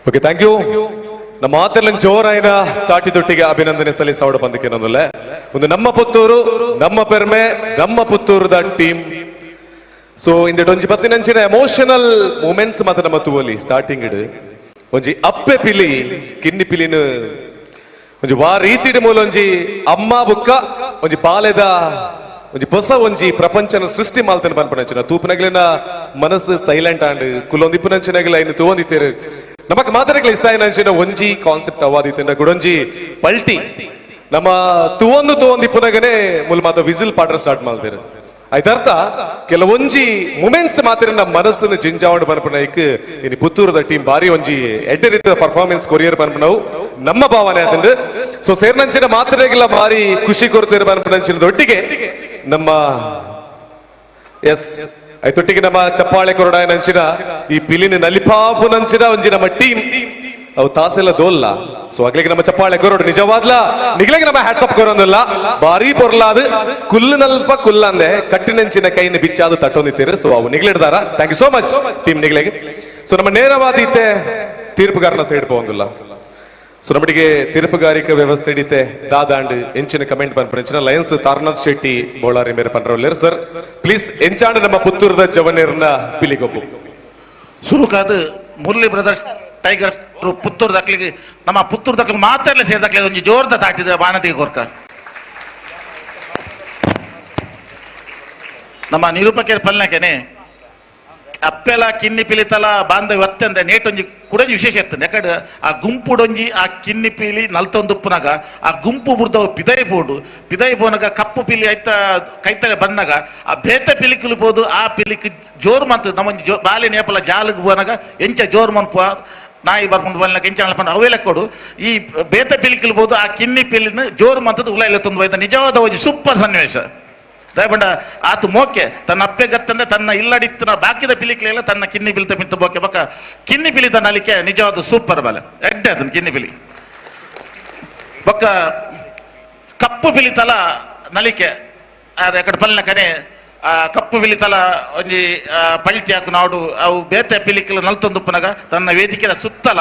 Okay, thank you. ನಮ್ಮ ಮಾತೆಲ್ಲ ಜೋರಾಯಿನ ತಾಟಿ ತೊಟ್ಟಿಗೆ ಅಭಿನಂದನೆ ಸಲ್ಲಿಸೋಡ ಬಂದಕ್ಕೆ ನನ್ನಲ್ಲೇ ಒಂದು ನಮ್ಮ ಪುತ್ತೂರು, ನಮ್ಮ ಪೆರ್ಮೆ, ನಮ್ಮ ಪುತ್ತೂರುದ ಟೀಮ್. ಸೊ ಇಂದ ಒಂಜಿ ಪತ್ತಿನಂಚಿನ ಎಮೋಷನಲ್ ಮೂಮೆಂಟ್ಸ್ ಮಾತ್ರ ನಮ್ಮ ತೂವಲಿ. ಸ್ಟಾರ್ಟಿಂಗ್ ಇಡು ಒಂಜಿ ಅಪ್ಪೆ ಪಿಲಿ ಕಿನ್ನಿ ಪಿಲಿನ ಒಂಜಿ ವಾ ರೀತಿಡ್ ಮೂಲ ಒಂಜಿ ಅಮ್ಮ ಬುಕ್ಕ ಒಂಜಿ ಬಾಲೆದ ಒಂಜಿ ಹೊಸ ಒಂಜಿ ಪ್ರಪಂಚನ ಸೃಷ್ಟಿ ಮಾಲ್ತನ ಪನ್ಪನಂಚಿನ ತೂಪನಗಲಿನ ಮನಸ್ಸು ಸೈಲೆಂಟ್ ಆಂಡ್ ಕುಲೊಂದಿಪ್ಪನಂಚಿನಗಲ ಇನ್ನು ತೂವೊಂದಿತ್ತೇರು. ನಮಕ್ ಮಾತಾಡಕ್ಲೆ ಇಷ್ಟ ಆಯ್ನಂಚಿನ ಒಂಜಿ ಕಾನ್ಸೆಪ್ಟ್ ಅವಾದಿತ್ತಿನ ಗುಡೊಂಜಿ ಪಲ್ಟಿ ನಮ್ಮ ತುವೊಂದು ತುವೊಂದಿಪ್ಪುನಗನೆ ಮುಲ್ ಮಾತ ವಿಸಿಲ್ ಪಾಡ್ರ ಸ್ಟಾರ್ಟ್ ಮಾಡ್ತೀರ. ಆಯ್ತರ್ಥ ಕೆಲವೊಂಜಿ ಮೂಮೆಂಟ್ಸ್ ಮಾತ್ರ ನಮ್ಮ ಮನಸ್ಸನ್ನು ಜಿಂಜಾವಣ ಪನ್ಪುನೈಕ್ ಇನಿ ಪುತ್ತೂರದ ಟೀಮ್ ಬಾರಿ ಒಂಜಿ ಎಡ್ಡೆ ರೀತಿಯ ಪರ್ಫಾರ್ಮೆನ್ಸ್ ಕೊರಿಯರ್ ಪನ್ಪುನವು ನಮ್ಮ ಭಾವನೆ ಆತಂದು. ಸೊ ಸೇರ್ನಂಚಿನ ಮಾತ್ರೆಗೆಲ್ಲ ಭಾರಿ ಖುಷಿ ಕೊಡ್ತೀರ ಪನ್ಪುನಂಚಿನ ಒಟ್ಟಿಗೆ ನಮ್ಮ ಎಸ್ ಐತೊಟ್ಟಿಗೆ ನಮ್ಮ ಚಪ್ಪಾಳೆ ಕೊರಡಾಯನಂಚಿನ ಈ ಪಿಲಿನ ನಲಿಪಾಪು ನಂಚಿನ ಒಂಜಿ ನಮ್ಮ ಟೀಮ್ ಅವು ತಾಸೆಲ್ಲ ದೋಲ್ಲ. ಸೊ ಅಗ್ಲಿಗೆ ನಮ್ಮ ಚಪ್ಪಾಳೆ ಕೊರೋಡು ನಿಜವಾದ್ಲ ನಿಗ್ಲಿಗೆ ನಮ್ಮ ಹ್ಯಾಟ್ಸ್ ಅಪ್ ಕೊರೋದಿಲ್ಲ. ಭಾರಿ ಪೊರ್ಲಾದು ಕುಲ್ಲುನಲ್ಪ ಕುಲ್ಲಂದೆ ಕಟ್ಟಿನಂಚಿನ ಕೈನ ಬಿಚ್ಚಾದು ತಟ್ಟೊಂದಿತ್ತೀರು. ಸೊ ಅವು ನಿಗ್ಲಿಡ್ದಾರ. Thank you so much team ನಿಗ್ಲಿಗೆ. ಸೊ ನಮ್ಮ ನೇರವಾದ ಇತ್ತೆ ತೀರ್ಪುಗಾರನ ಸೈಡ್ ಪೋಂದಿಲ್ಲ. So ನಮ್ಮಡಿಗೆ ತೀರ್ಪುಗಾರಿಕೆ ವ್ಯವಸ್ಥೆ ಹಿಡಿತೆ ದಾದಾಂಡ್ ಎಂಚಿನ ಕಮೆಂಟ್ ಪನ್ಪುನ ಲಯನ್ಸ್ ತಾರನಾಥ್ ಶೆಟ್ಟಿ ಬೋಳಾರಿ ಮೇರೆ ಪನ್ರವಲ್ಲೇರ್. ಸರ್ ಪ್ಲೀಸ್, ಎಂಚಾಂಡ್ ನಮ್ಮ ಪುತ್ತೂರದ ಜವನೇರ್ನ ಪಿಲಿಗೊಬ್ಬು? ಸುರುಕಾದ ಮುರಳಿ ಬ್ರದರ್ಸ್ ಟೈಗರ್ಸ್ ಪುತ್ತೂರು ದಕ್ಲಿಗೆ, ನಮ್ಮ ಪುತ್ತೂರು ದಕ್ಲಿ ಮಾತಾಡಲಿ ಸೇರಿದಕ್ಲಿ ಒಂಜಿ ಜೋರ್ದ ತಾಟಿದ ಬಾಣತಿಗೆ ಕೊರ್ಕ. ನಮ್ಮ ನಿರೂಪಕರ ಪಲ್ನಕೆನೆ ಅಪ್ಪೆಲ ಕಿನ್ನಿ ಪಿಲಿತಲ ಬಾಂಧವ್ಯ ಅತ್ಯಂತ ನೇಟೊಂಜಿ ಕುಡಂಜಿ ವಿಶೇಷ ಇರ್ತದೆ. ಯಾಕಂದ್ರೆ ಆ ಗುಂಪುಡೊಂಜಿ ಆ ಕಿನ್ನಿ ಪೀಲಿ ನಲ್ತೊಂದುಪ್ಪುನಾಗ ಆ ಗುಂಪು ಬುಡ್ದವು ಪಿದೈ ಪೋಂಡು, ಪಿದೈ ಪೋನಾಗ ಕಪ್ಪು ಪಿಲಿ ಐತ ಕೈತಲೆ ಬಂದಾಗ ಆ ಬೇತ ಪಿಲಿಕುಲು ಪೋದು ಆ ಪಿಲಿಕ್ ಜೋರು ಮಂತ್ ನಮ್ಮೊಂಜಿ ಜೋ ಬಾಲಿ ನೇಪಲ ಜಾಲಿಗೆ ಪೋನಾಗ ಎಂಚ ಜೋರು ಮನ್ಪುವ ನಾಯಿ ಬರ್ಕೊಂಡು ಬಲ್ನಾಗ ಎಂಚ ಮನ್ಪುನ ಅವೇ ಲೆಕ್ಕೊಡು ಈ ಬೇತ ಪಿಲಿಕುಲು ಪೋದು ಆ ಕಿನ್ನಿ ಪಿಲಿನ ಜೋರು ಮಂತದ್ದು ಉಲಾಯಿಲೆ ತಂದು ಹೋಯ್ತ. ನಿಜವಾದ ಒಂಜಿ ಸೂಪರ್ ಸನ್ನಿವೇಶ. ದಯಪಂಡ ಆತು ಮೋಕೆ ತನ್ನ ಅಪ್ಪೆ ಗತ್ತಂದ್ರೆ ತನ್ನ ಇಲ್ಲಡಿತ್ತನ ಬಾಕಿದ ಪಿಲಿಕ್ಲೆಲ್ಲ ತನ್ನ ಕಿನ್ನಿ ಪಿಲಿತ ಮಿತ್ತ ಬೋಕೆ ಬಕ್ಕ ಕಿನ್ನಿ ಪಿಲಿತ ನಲಿಕೆ ನಿಜವಾದ ಸೂಪರ್ ಬಲೆ ಎಡ್ಡೆ ಅದನ್ನ ಕಿನ್ನಿ ಪಿಲಿ ಬೊಕ್ಕ ಕಪ್ಪು ಪಿಲಿತಲ ನಲಿಕೆ ಎಕಡೆ ಪಲ್ನ ಕನೆ ಆ ಕಪ್ಪು ಪಿಲಿತಲ ಒಂಜಿ ಪಲ್ಟಿ ಹಾಕು ನಾಡು ಅವು ಬೇತೆ ಪಿಲಿಕಲು ನಲ್ತೊಂದುಪ್ಪನಾಗ ತನ್ನ ವೇದಿಕೆಯ ಸುತ್ತಲ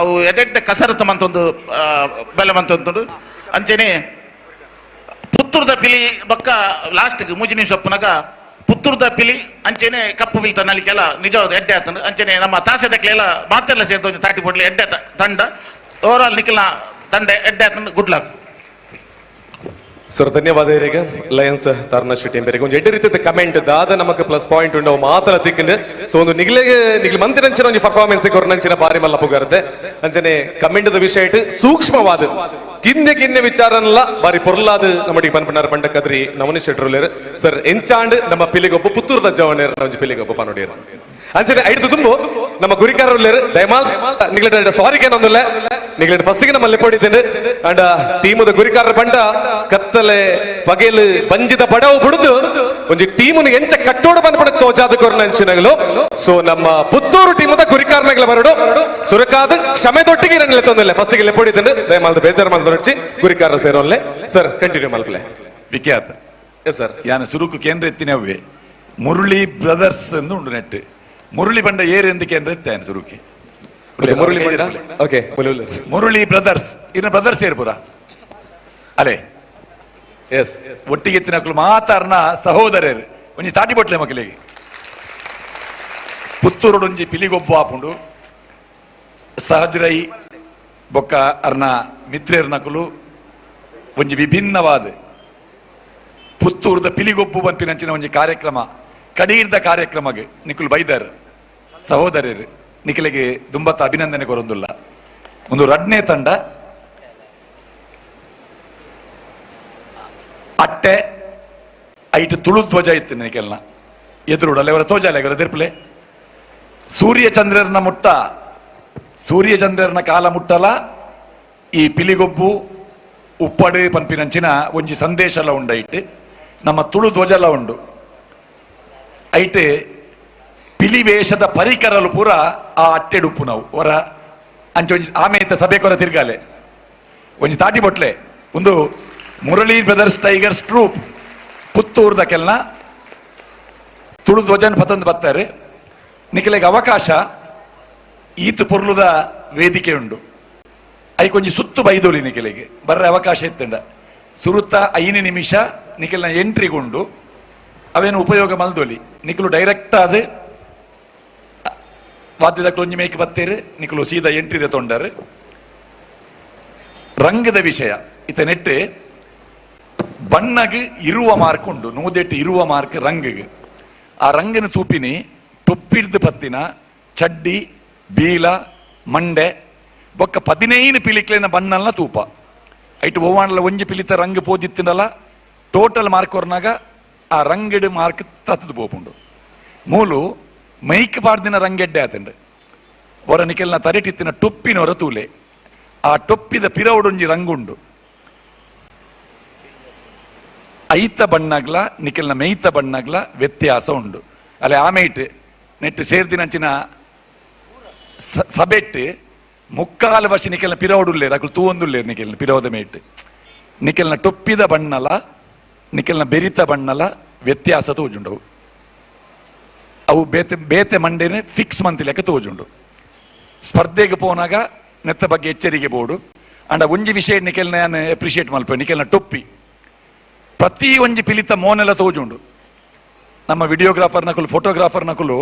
ಅವು ಎಡೆಡ್ಡೆ ಕಸರತ್ತು ಮಂತೊಂದು ಬೆಲೆ ಮಂತೊಂದು. ಅಂಚೆನೆ ಪುತ್ತೂರ್ದ ಪಿಲಿ ಬಕ್ಕ ಲಾಸ್ಟ್ಗೆ ಮೂಜಿ ನಿಮಿಷ ಒಪ್ಪನಾಗ ಪುತ್ತೂರ್ದ ಪಿಲಿ ಅಂಚೆನೆ ಕಪ್ಪು ಪಿಲಿ ತನ್ನಲಿಕ್ಕೆಲ್ಲ ನಿಜವಾದ ಎಡ್ಡೆ ಆತಂದು. ಅಂಚೆನೆ ನಮ್ಮ ತಾಸೆದಕ್ಲೆಲ್ಲ ಮಾತೆಲ್ಲ ಸೇರ್ದು ಒಂಜಿ ತಾಟಿ ಪೊಡ್ಲಿ ಎಡ್ಡೆ ತಂಡ ಓವರ್ ಆಲ್ ನಿಖಿಲ್ನ ತಂಡ ಎಡ್ಡೆ ಆತಂದು. Good luck sir. ಧನ್ಯವಾದ ಇರಿಗೆ ಲಯನ್ಸ್ ತಾರನಾಥ್ ಶೆಟ್ಟಿ ಬೇರೆ ಒಂದು ಎಡ್ಡೆ ರೀತಿಯ ಕಮೆಂಟ್ ದಾದ ನಮಕ್ ಪ್ಲಸ್ ಪಾಯಿಂಟ್ ಉಂಡು ಮಾತ್ರ ತಿಕ್ಕಿಂಡು. ಸೊ ಒಂದು ನಿಗ್ಲೆಗೆ ನಿಗ್ಲು ಮಂತಿನಂಚಿನ ಒಂಜಿ ಪರ್ಫಾರ್ಮೆನ್ಸ್ ಕೊರ್ನಂಚಿನ ಬಾರಿ ಮಲ್ಲ ಪುಗಾರತೆ. ಅಂಚನೆ ಕಮೆಂಟ್ದ ವಿಷಯ ಇಟ್ಟು ಸೂಕ್ಷ್ಮವಾದ ಕಿನ್ನೆ ಕಿನ್ನೆ ವಿಚಾರನಲ್ಲ ಬಾರಿ ಪೊರ್ಲಾದ ನಮ್ಮಡಿಗೆ ಪನ್ಪಣ್ಣಾರ ಪಂಡ ಕದ್ರಿ ನವನಿ ಶೆಟ್ರುಲೇರು. ಸರ್, ಎಂಚಾಂಡ್ ನಮ್ಮ ಪಿಲಿಗೊಬ್ಬ ಪುತ್ತೂರ್ದ ಜವನೇರ್ ಒಂಜಿ ಪಿಲಿಗೊಬ್ಬ ಪನೋಡಿಯರು? ಅಂಚನೆ ಐದು ತುಂಬು ನಮ್ಮ ಗುರಿಕಾರರು ದಯಮಾಲ್ ನಿಗ್ಲೆಟ್ ಸಾರಿ ಏನೊಂದಿಲ್ಲ, ನಿಗ್ಲೆಟ್ ಫಸ್ಟ್ ಗೆ ನಮ್ಮ ಲೆಪ್ಪಡಿದ್ದೇನೆ. ಅಂಡ್ ಟೀಮದ ಗುರಿಕಾರರ ಬಂಡ ಕತ್ತಲೆ ಪಗೆಲು ಬಂಜಿದ ಬಡವು ಬುಡುದು ಒಂಜಿ ಟೀಮುನು ಎಂಚ ಕಟ್ಟೋಡು ಬಂದ್ಬಿಡ ತೋಜಾದ ಕೊರ್ನ ಅಂಚಿನಗಲು. ಸೊ ನಮ್ಮ ಪುತ್ತೂರು ಟೀಮದ ಗುರಿಕಾರನಗಲ ಬರಡು ಸುರಕಾದ ಕ್ಷಮೆ ದೊಟ್ಟಿಗೆ ರನ್ಲೆ ತೊಂದಿಲ್ಲ ಫಸ್ಟ್ ಗೆ ಲೆಪ್ಪಡಿದ್ದೇನೆ. ದಯಮಾಲ್ದ ಬೇಜಾರು ಮಾಲ್ದ ಗುರಿಕಾರ ಸೇರೋನ್ಲೆ. Sir continue ಮಲ್ಪಲೆ. ವಿಖ್ಯಾತ ಎಸ್ ಸರ್. ಯಾನ ಸುರುಕು ಕೇಂದ್ರ ಎತ್ತಿನವ್ವೆ ಮುರಳಿ ಬ್ರದರ್ಸ್ ಎಂದು ಉಂಡು ನೆಟ್ಟು ಮುರಳಿ ಬಂಡ ಏರ್ ಎಂದು ಕೇಂದ್ರ ಎತ್ತಾನ ಸುರುಕಿ. ಮುರಳಿ ಬಂಡ ಓಕೆ ಮುರಳಿ ಬ್ರದರ್ಸ್ ಇನ್ನ ಬ್ರದರ್ಸ್ ಏರ್ಪುರ ಅಲೆ ಎಸ್ ಒಟ್ಟಿಗೆ ಎತ್ತಿನಕ್ಲು ಮಾತಾರ್ನ ಸಹೋದರರು ಒಂಜಿ ತಾಟಿ ಬೊಟ್ಲೆ ಮಕ್ಕಳಿಗೆ. ಪುತ್ತೂರುಡೊಂಜಿ ಪಿಲಿಗೊಬ್ಬ ಆಪುಂಡು ಸಹಜರೈ ಬೊಕ್ಕ ಅರ್ನ ಮಿತ್ರೇರ್ನಕುಲು ಒಂಜಿ ವಿಭಿನ್ನವಾದ ಪುತ್ತೂರ್ದ ಪಿಲಿಗೊಬ್ಬು ಬಂಪಿನಂಚಿನ ಒಂಜಿ ಕಾರ್ಯಕ್ರಮ ಕಡೀರ್ದ ಕಾರ್ಯಕ್ರಮಗೆ ನಿಕುಲು ಬೈದರ್ ಸಹೋದರರು ನಿಖಲಿಗೆ ದುಂಬತ್ತ ಅಭಿನಂದನೆ ಕೊರೊಂದುಲ್ಲ. ಒಂದು ರಡ್ನೇ ತಂಡ ಅಟ್ಟೆ ಐಟ್ ತುಳು ಧ್ವಜ ಇತ್ತು ನಿಖಲ್ನ ಎದುರುಡಲ್ಲ ಇವರ ತೋಜಾಲೆ ಇವರ ತಿರ್ಪಲೆ ಸೂರ್ಯಚಂದ್ರನ ಮುಟ್ಟ ಸೂರ್ಯಚಂದ್ರನ ಕಾಲ ಮುಟ್ಟಲ ಈ ಪಿಲಿಗೊಬ್ಬು ಉಪ್ಪಡು ಪನ್ಪಿನಂಚಿನ ಒಂಜಿ ಸಂದೇಶಲ ಉಂಡೈಟ್ ನಮ್ಮ ತುಳು ಧ್ವಜಲ ಉಂಡು ಐಟ್ ಪಿಲಿ ವೇಷದ ಪರಿಕರಲು ಪೂರ ಆ ಅಟ್ಟೆಡುಪ್ಪು ನಾವು ಹೊರ ಅಂಚೆ ಒಂಜಿ ಆಮೇತ ಸಭೆ ಕೊರ ತಿರ್ಗಾಲೆ ಒಂಜಿ ತಾಟಿ ಬೊಟ್ಲೆ ಒಂದು Murali brothers tigers troupe ಪುತ್ತೂರ್ದ ಕೆಲ್ನ Tulu ಧ್ವಜನ್ ಪತಂದು ಬತ್ತಾರೆ. ನಿಖಲೆಗೆ ಅವಕಾಶ ಈತು ಪೊರ್ಲುದ ವೇದಿಕೆ ಉಂಡು ಐಕೊಂಜಿ ಸುತ್ತು ಬೈದೋಲಿ ನಿಖಲೆಗೆ ಬರ್ರೆ ಅವಕಾಶ ಇತ್ತಂಡ ಸುರುತ್ತ 5 ನಿಮಿಷ ನಿಖಲ್ನ ಎಂಟ್ರಿಗುಂಡು ಅವೇನು ಉಪಯೋಗ ಮಲ್ದೋಲಿ ನಿಖಲು ಡೈರೆಕ್ಟ್ ಆದ ವಾದ್ಯದ ಒಂಜಿ ಮೇಕ್ ಬತ್ತೇರು ನಿಖಲು ಸೀದಾ ಎಂಟ್ರಿ ತೊಂಡರು. ರಂಗದ ವಿಷಯ ಇತ ನೆಟ್ಟು ಬಣ್ಣಗ್ ಇರುವ ಮಾರ್ಕ್ ಉಂಡು ನೂದೆಟ್ಟು ಇರುವ ಮಾರ್ಕ್ ರಂಗಗ್ ಆ ರಂಗನ ತೂಪಿನಿ ಟೊಪ್ಪಿಡ್ದು ಪತ್ತಿನ ಚಡ್ಡಿ ಬೀಲ ಮಂಡೆ ಬೊಕ್ಕ 15 ಪಿಲಿಕ್ಲೇನ ಬಣ್ಣಲ್ನ ತೂಪ ಐಟ್ ಒವ್ವಾಣಲ ಒಂಜಿ ಪಿಲಿತ ರಂಗ್ ಪೋದಿತ್ತಿನಲ್ಲ ಟೋಟಲ್ ಮಾರ್ಕ್ ಹೊರ್ನಾಗ ಆ ರಂಗಡ್ ಮಾರ್ಕ್ ತತ್ತದು ಪೋಪುಂಡು ಮೂಲು ಮೈಕ್ ಪಾಡ್ದಿನ ರಂಗೆಡ್ಡೆ ಆತಂಡು ಹೊರ ನಿಕೆಲ್ನ ತರೆಟಿತ್ತಿನ ಟೊಪ್ಪಿನೊರ ತೂಲೆ ಆ ಟೊಪ್ಪಿದ ಪಿರವುಡೊಂಜಿ ರಂಗುಂಡು ಐತ ಬಣ್ಣಗ್ಲ ನಿಕೆಲ್ನ ಮೇಯ್ತ ಬಣ್ಣಗ್ಲ ವ್ಯತ್ಯಾಸ ಉಂಡು ಅಲ್ಲೇ ಆಮೇಟ್ ನೆಟ್ಟು ಸೇರ್ದಿನಂಚಿನ ಸಬೆಟ್ಟು ಮುಕ್ಕಾಲು ವರ್ಷ ನಿಕೆಲ್ನ ಪಿರವುಡುಲ್ಲೇರು ಅಕುಲು ತೂವೊಂದುಲ್ಲೇರು ನಿಕೆಲ್ನ ಪಿರವದ ಮೇಟ್ ನಿಕೆಲ್ನ ಟೊಪ್ಪಿದ ಬಣ್ಣಲ ನಿಕೆಲ್ನ ಬೆರಿತ ಬಣ್ಣಲ ವ್ಯತ್ಯಾಸ ತೋಜುಂಡವು ಅವು ಬೇತೆ ಬೇತೆ ಮಂಡೇನೆ ಫಿಕ್ಸ್ ಮಂತಿಲೆಕ್ಕ ತೋಜುಂಡು. ಸ್ಪರ್ಧೆಗೆ ಪೋನಾಗ ನೆತ್ತ ಬಗ್ಗೆ ಎಚ್ಚರಿಕೆ ಬೋಡು. ಅಂಡ ಒಂಜಿ ವಿಷಯ ನಿಕೆಲ್ನ ಯಾನ್ ಅಪ್ರಿಷಿಯೇಟ್ ಮಲ್ಪೆ ನಿಕೆಲ್ನ ಟೊಪ್ಪಿ ಪ್ರತಿ ಒಂಜಿ ಪಿಲಿತ ಮೋನೆಲ್ಲ ತೋಜುಂಡು. ನಮ್ಮ ವಿಡಿಯೋಗ್ರಾಫರ್ ನಕುಲು ಫೋಟೋಗ್ರಾಫರ್ ನಕುಲು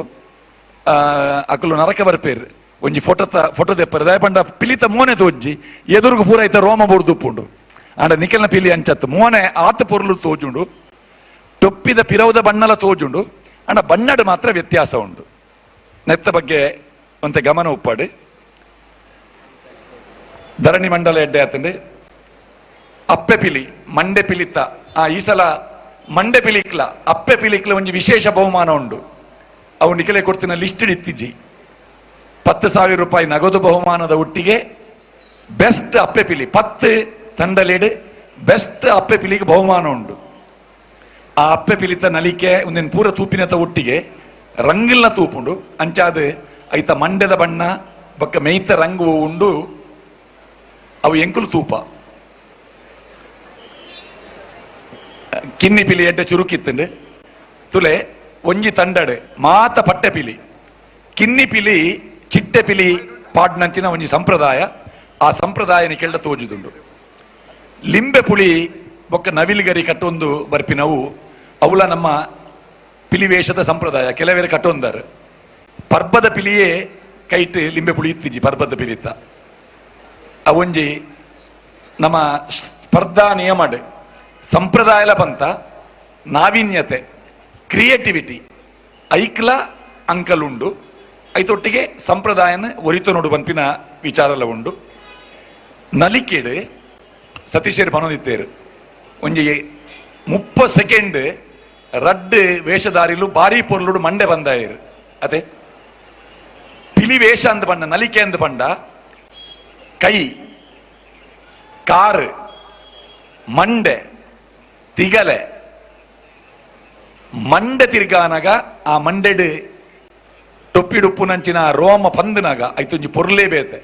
ಅಕುಲು ನರಕ ಬರ್ಪೇರು ಒಂಜಿ ಫೋಟೋತ ಫೋಟೋ ದೆಪ್ಪರು ದಯಪಂಡ ಪಿಲಿತ ಮೋನೆ ತೋಜ್ಜಿ ಎದುರುಗು ಪೂರ ಐತ ರೋಮ ಬೋರ್ದುಪ್ಪುಂಡು. ಅಂಡ ನಿಕೆಲ್ನ ಪಿಲಿ ಅಂಚತ್ತು ಮೋನೆ ಆತ ಪೊರ್ಲು ತೋಜುಂಡು, ಟೊಪ್ಪಿದ ಪಿರವುದ ಬಣ್ಣಲ ತೋಜುಂಡು. ಅಂಡ ಬಣ್ಣಡು ಮಾತ್ರ ವ್ಯತ್ಯಾಸ ಉಂಡು. ನೆತ್ತ ಬಗ್ಗೆ ಒಂತೆ ಗಮನ ಉಪ್ಪಾಡು. ಧರಣಿ ಮಂಡಲ ಎಡ್ಡೆ ಆತಂಡು ಅಪ್ಪೆ ಪಿಲಿ ಮಂಡೆ ಪಿಲಿತ ಆ ಈ ಸಲ ಮಂಡೆ ಪಿಲಿಕ್ಲ ಅಪ್ಪೆ ಪಿಲಿಕ್ಲ ಒಂಜಿ ವಿಶೇಷ ಬಹುಮಾನ ಉಂಡು. ಅವು ನಿಖಲೆ ಕೊಡ್ತಿನ ಲಿಸ್ಟ್ ಇತ್ತಿಜ್ಜಿ. 10,000 ರೂಪಾಯಿ ನಗದು ಬಹುಮಾನದ ಒಟ್ಟಿಗೆ ಬೆಸ್ಟ್ ಅಪ್ಪೆ ಪಿಲಿ 10 ತಂಡಲೇಡು ಬೆಸ್ಟ್ ಅಪ್ಪೆ ಪಿಲಿಗೆ ಬಹುಮಾನ ಉಂಡು. ಆ ಅಪ್ಪೆ ಪಿಲಿತ ನಲಿಕೆ ಒಂದಿನ ಪೂರ ತೂಪಿನತ ಒಟ್ಟಿಗೆ ರಂಗಿಲ್ನ ತೂಪುಂಡು. ಅಂಚಾದ ಐತ ಮಂಡೆದ ಬಣ್ಣ ಬೊಕ್ಕ ಮೇಯ್ತ ರಂಗು ಉಂಡು. ಅವು ಎಂಕುಲು ತೂಪ ಕಿನ್ನಿ ಪಿಲಿ ಎಡ್ಡೆ ಚುರುಕಿತ್ತಂಡು ತುಲೆ ಒಂಜಿ ತಂಡಡು ಮಾತ ಪಟ್ಟೆ ಪಿಲಿ ಕಿನ್ನಿ ಪಿಲಿ ಚಿಟ್ಟೆ ಪಿಲಿ ಪಾಡ್ನಂಚಿನ ಒಂಜಿ ಸಂಪ್ರದಾಯ. ಆ ಸಂಪ್ರದಾಯನ ಕೆಳ್ಳ ತೋಜುದುಂಡು. ಲಿಂಬೆ ಪುಳಿ ಬೊಕ್ಕ ನವಿಲುಗರಿ ಕಟ್ಟೊಂದು ಬರ್ಪಿನವು ಅವುಲ ನಮ್ಮ ಪಿಲಿ ವೇಷದ ಸಂಪ್ರದಾಯ. ಕೆಲವೇರು ಕಟ್ಟೊಂದಾರು ಪರ್ಬದ ಪಿಲಿಯೇ ಕೈಟ್ ಲಿಂಬೆ ಪುಳಿ ಇತ್ತಿಜಿ ಪರ್ಬದ ಪಿಲಿತ್ತ. ಅವೊಂಜಿ ನಮ್ಮ ಸ್ಪರ್ಧಾ ನಿಯಮಡ್ ಸಂಪ್ರದಾಯಲ ಪಂತ ನಾವೀನ್ಯತೆ ಕ್ರಿಯೇಟಿವಿಟಿ ಐಕ್ಲ ಅಂಕಲುಂಡು. ಐತೊಟ್ಟಿಗೆ ಸಂಪ್ರದಾಯನ ಒರಿತು ನೋಡು ಪನ್ಪಿನ ವಿಚಾರಲ ಉಂಡು. ನಲಿಕೆಡು ಸತೀಶೇರು ಪನೊಂದಿತ್ತೇರು ಒಂಜಿ 30 ಸೆಕೆಂಡ್ ರಡ್ಡು ವೇಷಧಾರಿಲು ಬಾರಿ ಪೊರ್ಲುಡು ಮಂಡೆ ಬಂದಾಯರು. ಅದೇ ಪಿಲಿ ವೇಷ ಅಂದ್ ಪಂಡ ನಲಿಕೆ ಅಂದ್ ಪಂಡ ಕೈ ಕಾರು ಮಂಡೆ ತಿಗಲೆ ಮಂಡೆ ತಿರ್ಗಾನಗ ಆ ಮಂಡೆಡ್ ಟೊಪ್ಪಿಡುಪ್ಪುನಂಚಿನ ರೋಮ ಪಂದನಾಗ ಐತೊಂಜಿ ಪೊರ್ಲೇ ಬೇತೆ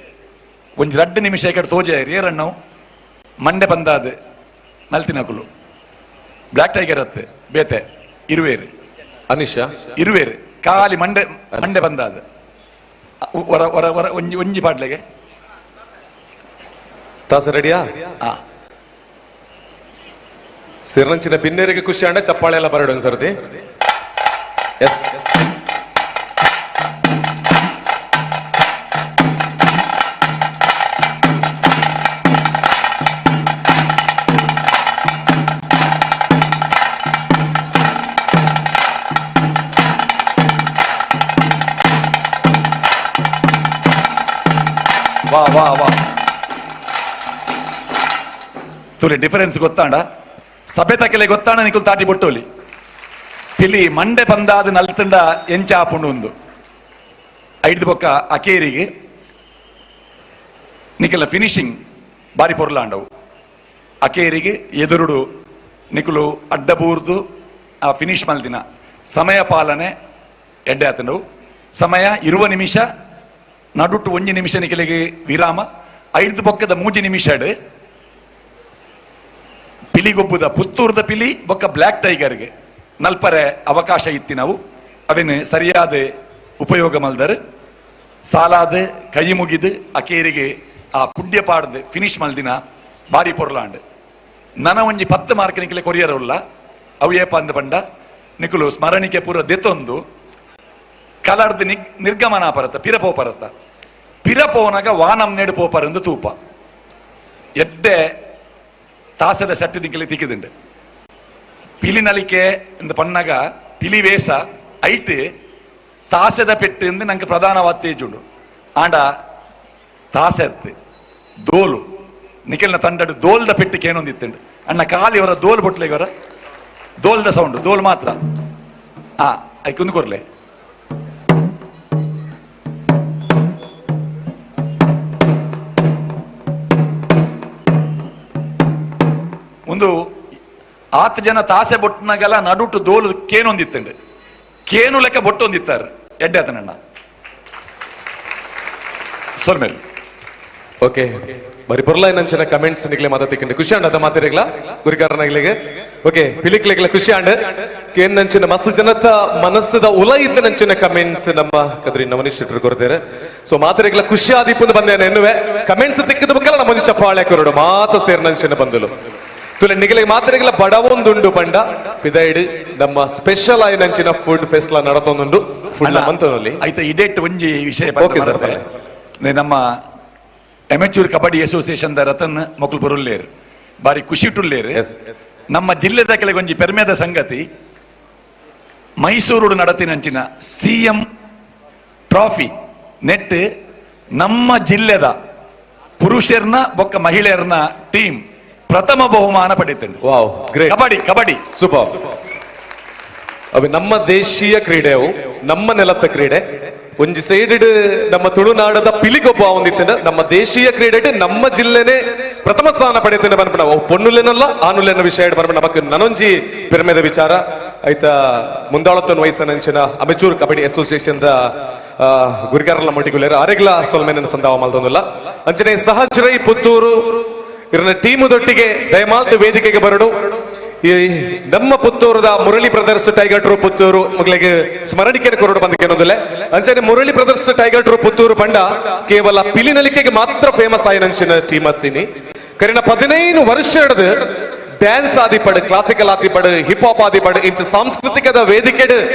ಒಂಜಿ 2 ನಿಮಿಷ ಕಡೆ ತೋಜೆ ಏರಣ್ಣವು ಮಂಡೆ ಪಂದಾದ ನಲ್ತಿನಕುಲು ಬ್ಲ್ಯಾಕ್ ಟೈಗರ್ ಅತ್ತೆ ಬೇತೆ ಇರುವೇರು ಅನಿಶಾ ಇರುವೇರು ಖಾಲಿ ಮಂಡೆ ಮಂಡೆ ಬಂದಾದ ಹೊರ ಹೊರ ಹೊರ ಒಂಜಿ ಒಂಜಿ ಪಾಡ್ಲೆಗೆ ತಾಸ ರೆಡಿಯಾ? ಸಿರ್ನಂಚಿನ ಬಿನ್ನೇರಿಗೆ ಖುಷಿ ಅಂಡ ಚಪ್ಪಾಳೆ ಎಲ್ಲ ಬರಡು ಒಂದ್ಸರ್ತಿ. ಎಸ್ ವಾ ವಾ ವಾ ತುಲೆ ಡಿಫರೆನ್ಸ್ ಗೊತ್ತಾಂಡ ಸಭೆ ತಕೆಲೆ ಗೊತ್ತಾಂಡ ನಿಕುಲ್ ತಾಟಿ ಬೊಟ್ಟೋಲಿ ಪಿಲಿ ಮಂಡೆ ಬಂದಾದ ನಲ್ತಂಡ ಎಂಚ ಆಪುಂಡು ಒಂದು ಐದು ಬೊಕ್ಕ ಅಕೇರಿಗೆ ನಿಕಲ ಫಿನಿಶಿಂಗ್ ಬಾರಿ ಪೊರ್ಲಾಂಡವು. ಅಕೇರಿಗೆ ಎದುರುಡು ನಿಕುಲು ಅಡ್ಡಬೂರ್ದು ಆ ಫಿನಿಶ್ ಮಲ್ದಿನ ಸಮಯ ಪಾಲನೆ ಎಡ್ಡೆ ಆತಂಡವು. ಸಮಯ 20 ನಿಮಿಷ ನಡುಟು 1 ನಿಮಿಷ ನಿಕಲಿಗೆ ವಿರಾಮ. 5 ಬೊಕ್ಕದ 3 ನಿಮಿಷಡ್ ಪಿಲಿಗೊಬ್ಬುದ ಪುತ್ತೂರ್ದ ಪಿಲಿ ಬೊಕ್ಕ ಬ್ಲ್ಯಾಕ್ ಟೈಗರ್ಗೆ ನಲ್ಪರೆ ಅವಕಾಶ ಇತ್ತಿ ನಾವು ಅವೇನು ಸರಿಯಾದ ಉಪಯೋಗ ಮಲ್ದರು. ಸಾಲಾದ ಕೈ ಮುಗಿದು ಅಕೇರಿಗೆ ಆ ಪುಡ್ಯ ಪಾಡ್ದು ಫಿನಿಶ್ ಮಲ್ದಿನ ಬಾರಿ ಪೊರ್ಲಾಂಡ್. ನನ ಒಂಜಿ 10 ಮಾರ್ಕ್ ನಿಕಲೆ ಕೊರಿಯರ್ ಉಲ್ಲ ಅವು ಏಪ ಅಂದ ಪಂಡ ನಿಕುಲು ಸ್ಮರಣಿಕೆ ಪೂರ ದೆತ್ತೊಂದು ಕಲರ್ದ ನಿರ್ಗಮನ ಪರತ ಪಿರಪೋ ಪರತ ಪಿರಪೋನಾಗ ವಾನಂ ನೆಡು ಪೋಪರಂದು ತೂಪ ಎಡ್ಡೆ ತಾಸದ ಸೆಟ್ಟು ನಿಕಲೆ ತಿಕ್ಕಿದುಂಡು. ಪಿಲಿ ನಲಿಕೆ ಇಂದ ಪಣ್ಣಾಗ ಪಿಲಿ ವೇಷ ಐಟ್ ತಾಸೆದ ಪೆಟ್ಟು ಎಂದು ನಂಗೆ ಪ್ರಧಾನವಾದ ತೇಜುಂಡು. ಆಂಡ ತಾಸೆತ್ತು ದೋಲು ನಿಖಲ್ನ ತಂಡಡು ದೋಲ್ದ ಪೆಟ್ಟು ಕೇನೊಂದಿತ್ತುಂಡು. ಅಣ್ಣ ಖಾಲಿ ಅವರ ದೋಲ್ ಬೊಟ್ಲೆಗವರ ದೋಲ್ದ ಸೌಂಡ್ ದೋಲ್ ಮಾತ್ರ ಆ ಐಕೊಂದು ಕೊರ್ಲೆ. ಒಂದು ಆತ್ ಜನ ತಾಸೆ ಬೊಟ್ಟನಾಗೆಲ್ಲ ನಡುಟು ದೋಲು ಕೇನೊಂದಿತ್ತಂಡು ಕೇನು ಲೆಕ್ಕ ಬೊಟ್ಟೊಂದಿತ್ತಾರೆ ಎಡ್ಡೆ ಆತನಣ್ಣ ಸೊಲ್ಮೇಲೆ. ಓಕೆ ಬರಿ ಪೊರ್ಲ ನಂಚಿನ ಕಮೆಂಟ್ಸ್ ನಿಕ್ಲೆ ಮಾತಾತಿಕ್ಕಂಡು ಖುಷಿ ಅಂಡ ಅದ ಮಾತಿರಿಗ್ಲ ಗುರಿಕಾರನಾಗ್ಲಿಗೆ. ಓಕೆ ಪಿಲಿಕ್ಲೆಗ್ಲ ಖುಷಿ ಅಂಡ್ ಕೇನ್ ನಂಚಿನ ಮಸ್ತ್ ಜನತ ಮನಸ್ಸದ ಉಲೈತ ನಂಚಿನ ಕಮೆಂಟ್ಸ್ ನಮ್ಮ ಕದ್ರಿ ನವನೀಶ್ ಶೆಟ್ಟರ್ ಕೊರ್ತಾರೆ. ಸೊ ಮಾತ್ರೆಗಳ ಖುಷಿ ಆದಿಪ್ಪುಂದು ಬಂದೆ ಎನ್ನುವೆ ಕಮೆಂಟ್ಸ್ ತಿಕ್ಕದ ಬುಕ್ಕಲ್ಲ ನಮ್ಮ ಚಪ್ಪಾಳೆ ಕೊರಡು ಮಾತ ಸೇರ್ನಂಚಿನ ಬಂದಲು ತುಲೆ ನಿಗಲಿಗೆ ಮಾತ್ರೆಗಳ ಬಡವೊಂದುಂಡು ಪಂಡ ಪಿದೈಡ್ ನಮ್ಮ ಸ್ಪೆಷಲ್ ಆಯಿನಂಚಿನ ಫುಡ್ ಫೆಸ್ಟ್ ನಡತೊಂದುಂಡು ಫುಡ್ ಮಂತನಲ್ಲಿ. ಆಯ್ತಾ, ಇಡೇಟ್ ಒಂಜಿ ವಿಷಯ. Okay sir. ನಮ್ಮ amateur kabaddi association the Ratan ಮೊಕುಲ್ ಬರುಲ್ಲೇರ್, ಬಾರಿ ಖುಷಿ ಟುಲ್ಲೇರ್. ನಮ್ಮ ಜಿಲ್ಲೆದ ಕೆಲವೊಂಜಿ ಒಂಜಿ ಪೆರ್ಮೆದ ಸಂಗತಿ, ಮೈಸೂರು ನಡತಿನಂಚಿನ ಸಿಎಂ ಟ್ರಾಫಿ ನೆಟ್ ನಮ್ಮ ಜಿಲ್ಲೆದ ಪುರುಷರ್ನ ಬೊಕ್ಕ ಮಹಿಳೆಯರ್ನ ಟೀಮ್ ಪ್ರಥಮ ಬಹುಮಾನ ಪಡೆಯುತ್ತೇನೆ. Wow, great. Kabaddi, kabaddi. Super. ಅವೆ ನಮ್ಮ ದೇಶೀಯ ಕ್ರೀಡೆವು, ನಮ್ಮ ನೆಲತ್ತ ಕ್ರೀಡೆ. ಒಂಜಿ ಸೈಡ್ ನಮ್ಮ ತುಳುನಾಡದ ಪಿಲಿಗೊಬ್ಬ ಒಂದಿತ್ತಿನ ನಮ್ಮ ದೇಶೀಯ ಕ್ರೀಡೆ, ನಮ್ಮ ಜಿಲ್ಲೆನೆ ಪ್ರಥಮ ಸ್ಥಾನ ಪಡೆಯುತ್ತೇನೆ ಬಂದ್ಬಿಡ ಪೊನ್ನುಲೇನಲ್ಲ ಆನುಲೇನ ವಿಷಯ ಬಂದ್ಬಿಡ ನಮಕ್ ನನೊಂಜಿ ಪೆರ್ಮೆದ ವಿಚಾರ. ಆಯ್ತಾ, ಮುಂದಾಳತ್ತೊಂದು ವಯಸ್ಸನಂಚಿನ ಅಮೆಚೂರ್ ಕಬಡ್ಡಿ ಅಸೋಸಿಯೇಷನ್ the ಗುರಿಗಾರಲ ಮಟ್ಟಿಗುಲೇರು ಆರೆಗ್ಲ ಸೊಲ್ಮೆನ ಸಂದಾವ ಮಲ್ತೊಂದುಲ್ಲ. ಅಂಚನೆ ಸಹಜ್ ರೈ ಪುತ್ತೂರು ಇರನ ಟೀಮುದೊಟ್ಟಿಗೆ ದಯಮಾಲ್ತು ವೇದಿಕೆಗೆ ಬರಡು. ಈ ನಮ್ಮ ಪುತ್ತೂರದ Murali brothers tiger troupe Puttur ಮಗಳಿಗೆ ಸ್ಮರಣಿಕೆಯನ್ನು ಕೊರಡು ಬಂದಕ್ಕೆ. ಅಂಚನೆ Murali brothers tiger troupe Puttur ಪಂಡ ಕೇವಲ ಪಿಲಿನಲಿಕೆಗೆ ಮಾತ್ರ ಫೇಮಸ್ ಆಯಿನಂಚಿನ ಟೀಮ್ ಹತ್ತೀನಿ. ಕರಿನ 15 ವರ್ಷ ಹಿಡಿದು ಡ್ಯಾನ್ಸ್ ಆದಿಪಡು, ಕ್ಲಾಸಿಕಲ್ ಆದಿಪಡು, ಹಿಪ್ ಹಾಪ್ ಆದಿಪಡು, ಇಂಚ ಸಾಂಸ್ಕೃತಿಕದ ವೇದಿಕೆ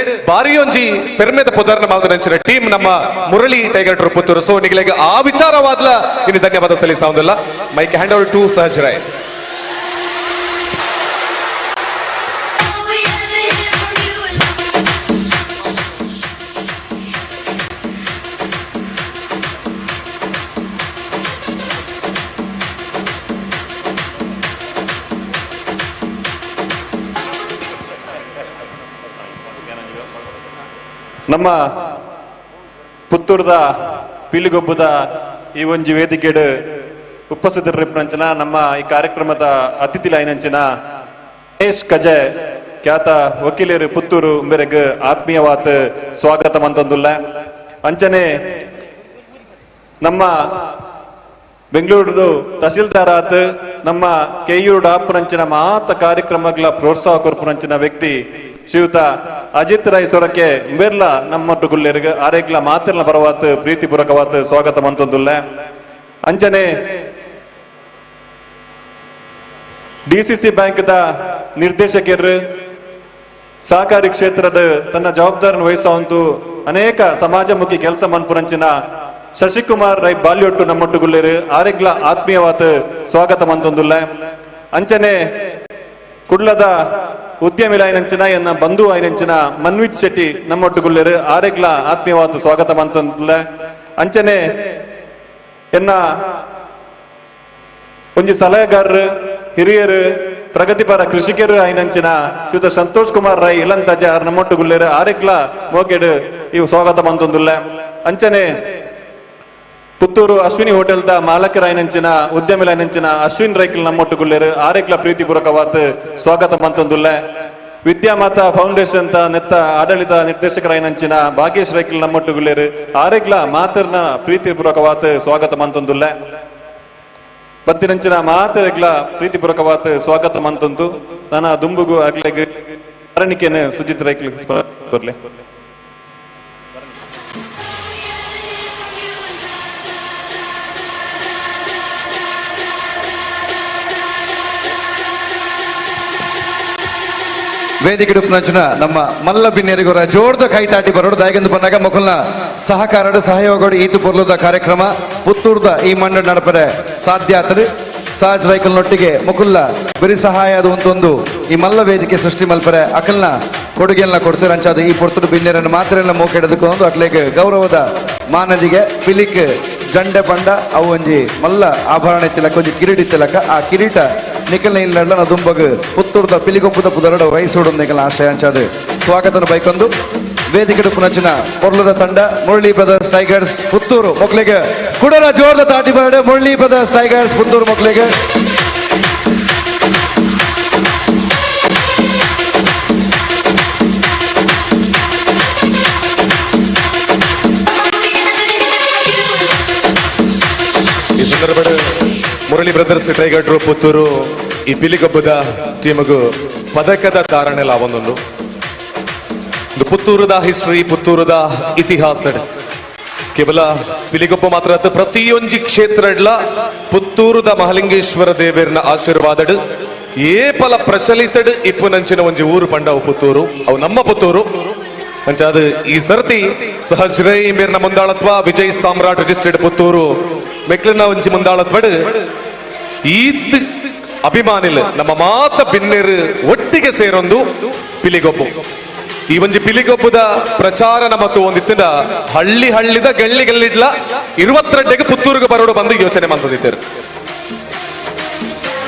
ಬಾರಿಯೊಂಜಿ ಪೆರ್ಮೆದ ಪುದರ್ನ ಮಾಲ್ದನಂಚಿನ ಟೀಮ್ ನಮ್ಮ ಮುರಳಿ ಟೈಗರ್ ಟ್ರೂಪ್ ಪುತ್ತೂರು. ಸೊ ನಿಗಳಿಗೆ ಆ ವಿಚಾರವಾದ್ಲ ಇನ್ನು ಧನ್ಯವಾದ ಸಲ್ಲಿಸಾವುದಿಲ್ಲ. Mic hand over to Sahaj Rai. ನಮ್ಮ ಪುತ್ತೂರ್ದ ಪಿಲಿಗೊಬ್ಬದ ಈ ಒಂಜಿ ವೇದಿಕೆಡ್ ಉಪಸ್ಥಿತರಿಪ್ಪಂಚಿನ ನಮ್ಮ ಈ ಕಾರ್ಯಕ್ರಮದ ಅತಿಥಿ ಲೈನಂಚಿನ ಮಹೇಶ್ ಕಜೆ ಖ್ಯಾತ ವಕೀಲರು ಪುತ್ತೂರು ಮೇರೆಗ್ ಆತ್ಮೀಯವಾದ ಸ್ವಾಗತ ಮಂತೊಂದುಲ್ಲ. ಅಂಚನೆ ನಮ್ಮ ಬೆಂಗಳೂರು ತಹಸೀಲ್ದಾರಾತ್ ನಮ್ಮ ಕೆಯು ಡಾಪುರಂಚಿನ ಮಾತ ಕಾರ್ಯಕ್ರಮಗಳ ಪ್ರೋತ್ಸಾಹ ಕೊರ್ಪುರಂಚಿನ ವ್ಯಕ್ತಿ ಶ್ರೀಯುತ ಅಜಿತ್ ರೈ ಸೊರಕೆ ಮೇರ್ಲ ನಮ್ಮ ಗುಲ್ಲೆರ್ಗ್ ಆರೇಗ್ಲ ಮಾತಿರ್ಲ ಬರವಾತ್ ಪ್ರೀತಿಪೂರ್ವಕವಾತ್ ಸ್ವಾಗತ ಮಂತೊಂದುಲ್ಲ. ಅಂಚನೆ ಡಿಸಿಸಿ ಬ್ಯಾಂಕ್ the ನಿರ್ದೇಶಕರು ಸಹಕಾರಿ ಕ್ಷೇತ್ರದ ತನ್ನ ಜವಾಬ್ದಾರಿಯನ್ನು ವಹಿಸುವಂತು ಅನೇಕ ಸಮಾಜಮುಖಿ ಕೆಲಸ ಮನ್ಪುರಂಚಿನ ಶಶಿಕುಮಾರ್ ರೈ ಬಾಲ್ಯೊಟ್ಟು ನಮ್ಮೊಟ್ಟುಗುಲ್ಲೇರು ಆರೆಗ್ಲ ಆತ್ಮೀಯವಾದ ಸ್ವಾಗತ ಮಂತೊಂದುಲ್ಲ. ಅಂಚನೆ ಕುಡ್ಲದ ಉದ್ಯಮಿ ಆಯ್ನಂಚಿನ ಎನ್ನ ಬಂಧು ಆಯ್ನಂಚಿನ ಮನ್ವಿತ್ ಶೆಟ್ಟಿ ನಮ್ಮೊಟ್ಟುಗುಲ್ಲೇರು ಆರೆಗ್ಲ ಆತ್ಮೀಯವಾದ ಸ್ವಾಗತ ಮಂತೊಂದುಲ್ಲ. ಅಂಚನೆ ಎನ್ನ ಒಂಜಿ ಸಲಹೆಗಾರರು ಹಿರಿಯರು ಪ್ರಗತಿಪರ ಕೃಷಿಕರು ಆಯ್ನಂಚಿನ ಶ್ರೀಯುತ ಸಂತೋಷ್ ಕುಮಾರ್ ರೈ ಇಲಂತಜ ನಮ್ಮೊಟ್ಟುಗುಲ್ಲೇರು ಆರೆಗ್ಲ ಮೋಕೆಡ್ ಇವು ಸ್ವಾಗತ ಮಂತೊಂದುಲ್ಲ. ಅಂಚನೆ ಪುತ್ತೂರು ಅಶ್ವಿನಿ ಹೋಟೆಲ್ the ಮಾಲಕರಾಯನಂಚಿನ ಉದ್ಯಮಿಲಾಯನಂಚಿನ ಅಶ್ವಿನ್ ರೈಕಲ್ ನಮ್ಮೊಟ್ಟುಗುಲ್ಲೇರು ಆರೆಗ್ಲ ಪ್ರೀತಿಪೂರ್ವಕವಾದ ಸ್ವಾಗತ ಮಂತೊಂದುಲ್ಲ. ವಿದ್ಯಾಮಾತಾ ಫೌಂಡೇಶನ್ ತ ನೆತ್ತ ಆಡಳಿತ ನಿರ್ದೇಶಕರಾಯನಂಚಿನ ಭಾಗೇಶ್ ರೈಕಲ್ ನಮ್ಮೊಟ್ಟುಗುಲ್ಲೇರು ಆರೆಗ್ಲ ಮಾತರ್ನ ಪ್ರೀತಿಪೂರ್ವಕವಾದ ಸ್ವಾಗತ ಮಂತೊಂದುಲ್ಲ. ಬತ್ತಿನಂಚಿನ ಮಾತರೆಗ್ಲ ಪ್ರೀತಿಪೂರ್ವಕವಾದ ಸ್ವಾಗತ ಮಂತೊಂದು ನನ್ನ ದುಂಬುಗು ಅಗ್ಲೆಗ್ ಅರಣಿಕೆನ ಸುಜಿತ್ ರೈಕಲ್ ಬರ್ಲೆ. ವೇದಿಕೆ ಉಪನಂಚಿನ ನಮ್ಮ ಮಲ್ಲ ಬಿನ್ನೆರಿಗೊರ ಜೋರ್ದ ಕೈತಾಟಿ ಬರೋಡು. ದಾಯಗಂದು ಬಂದಾಗ ಮೊಕಲ್ನ ಸಹಕಾರ ಸಹಯೋಗಡು ಈತು ಪೊರ್ಲುದ ಕಾರ್ಯಕ್ರಮ ಪುತ್ತೂರ್ದ ಈ ಮಂಡ ನಡಪರೆ ಸಾಧ್ಯ ಆತದೆ. ಸಹಜ್ ರೈಕಲ್ನೊಟ್ಟಿಗೆ ಮುಕುಲ್ಲ ಬರಿ ಸಹಾಯ ಅದು ಒಂದೊಂದು ಈ ಮಲ್ಲ ವೇದಿಕೆ ಸೃಷ್ಟಿ ಮಲ್ಪರೆ ಅಕಲ್ನ ಕೊಡುಗೆಯನ್ನ ಕೊಡ್ತಾರೆ. ಅಂಚಾದ ಈ ಪೊರ್ತುಡು ಬಿನ್ನೆರನ್ನು ಮಾತ್ರೆಲ್ಲ ಮೋಕೆಡದಕ್ಕೆ ಒಂದು ಅಟ್ಲೇಗೆ ಗೌರವದ ಮಾನದಿಗೆ ಪಿಲಿಕ್ ಜಂಡೆ ಪಂಡ ಅವು ಒಂಜಿ ಮಲ್ಲ ಆಭರಣ ಇತ್ತಿಲಕ್ಕ ಒಂಜಿ ಕಿರೀಟ ಇತ್ತಿಲಕ್ಕ ಆ ಕಿರೀಟ ನಿಕಲ್ನ ಇಲ್ಲ ದುಂಬಗ್ ಪುತ್ತೂರ್ದ ಪಿಲಿಗೊಪ್ಪದ ಪುದರಡ ವಯಸ್ಸುಡು ನಿಕಲ್ನ ಆಶಯ. ಅಂಚಾದ ಸ್ವಾಗತನ ಬೈಕೊಂದು ವೇದಿಕೆ ಪುನಚಿನ ಪೊರ್ಲದ ತಂಡ ಮುರಳಿ ಬ್ರದರ್ಸ್ ಟೈಗರ್ಸ್ ಪುತ್ತೂರು ಮಕ್ಕಳಿಗೆ ಕುಡರ ಜೋರದ ತಾಟಿ ಬರಡೆ. ಮುರಳಿ ಬ್ರದರ್ಸ್ ಟೈಗರ್ಸ್ ಪುತ್ತೂರು ಮಕ್ಕಳಿಗೆ. ಈ ಸಂದರ್ಭ Murali brothers tiger troupe Puttur ಈ ಪಿಲಿಗೊಬ್ಬದ ಟೀಮ್ಗೂ ಪದಕದ ಧಾರಣೆ ಲಾವೊಂದೊಂದು ಇದು ಪುತ್ತೂರುದ ಹಿಸ್ಟ್ರಿ, ಪುತ್ತೂರುದ ಇತಿಹಾಸ. ಕೇವಲ ಪಿಲಿಗೊಬ್ಬ ಮಾತ್ರ ಅತ್ತ ಪ್ರತಿಯೊಂಜಿ ಕ್ಷೇತ್ರಡ್ಲ ಪುತ್ತೂರುದ ಮಹಲಿಂಗೇಶ್ವರ ದೇವೇರ್ನ ಆಶೀರ್ವಾದಡ್ ಏಪಲ ಪ್ರಚಲಿತಡ್ ಇಪ್ಪುನಂಚಿನ ಒಂಜಿ ಊರು ಪಂಡವು ಪುತ್ತೂರು, ಅವು ನಮ್ಮ ಪುತ್ತೂರು. ಅಂಚಾದ ಈ ಸರ್ತಿ ಸಹಜ್ರೈ ಮೇರ್ನ ಮುಂದಾಳತ್ವ ವಿಜಯ್ ಸಾಮ್ರಾಟ್ ರಿಜಿಸ್ಟರ್ಡ್ ಪುತ್ತೂರು ಮೆಕ್ಲಿನ ಒಂಜಿ ಮುಂದಾಳತ್ವಡ್ ಈತ್ ಅಭಿಮಾನಿಲ್ ನಮ್ಮ ಮಾತ ಬಿನ್ನೆರು ಒಟ್ಟಿಗೆ ಸೇರೊಂದು ಪಿಲಿಗೊಬ್ಬು. ಈ ಒಂಜಿ ಪಿಲಿಗೊಬ್ಬದ ಪ್ರಚಾರ ಮತ್ತು ಒಂದಿತ್ತಿನ ಹಳ್ಳಿ ಹಳ್ಳಿದ ಗಳ್ಳಿ ಗಲ್ಲಿಡ್ಲ 22ಗೆ ಪುತ್ತೂರಿಗೆ ಬರೋಡು ಬಂದು ಯೋಚನೆ ಮಾಡ್ತಿದ್ದಾರೆ.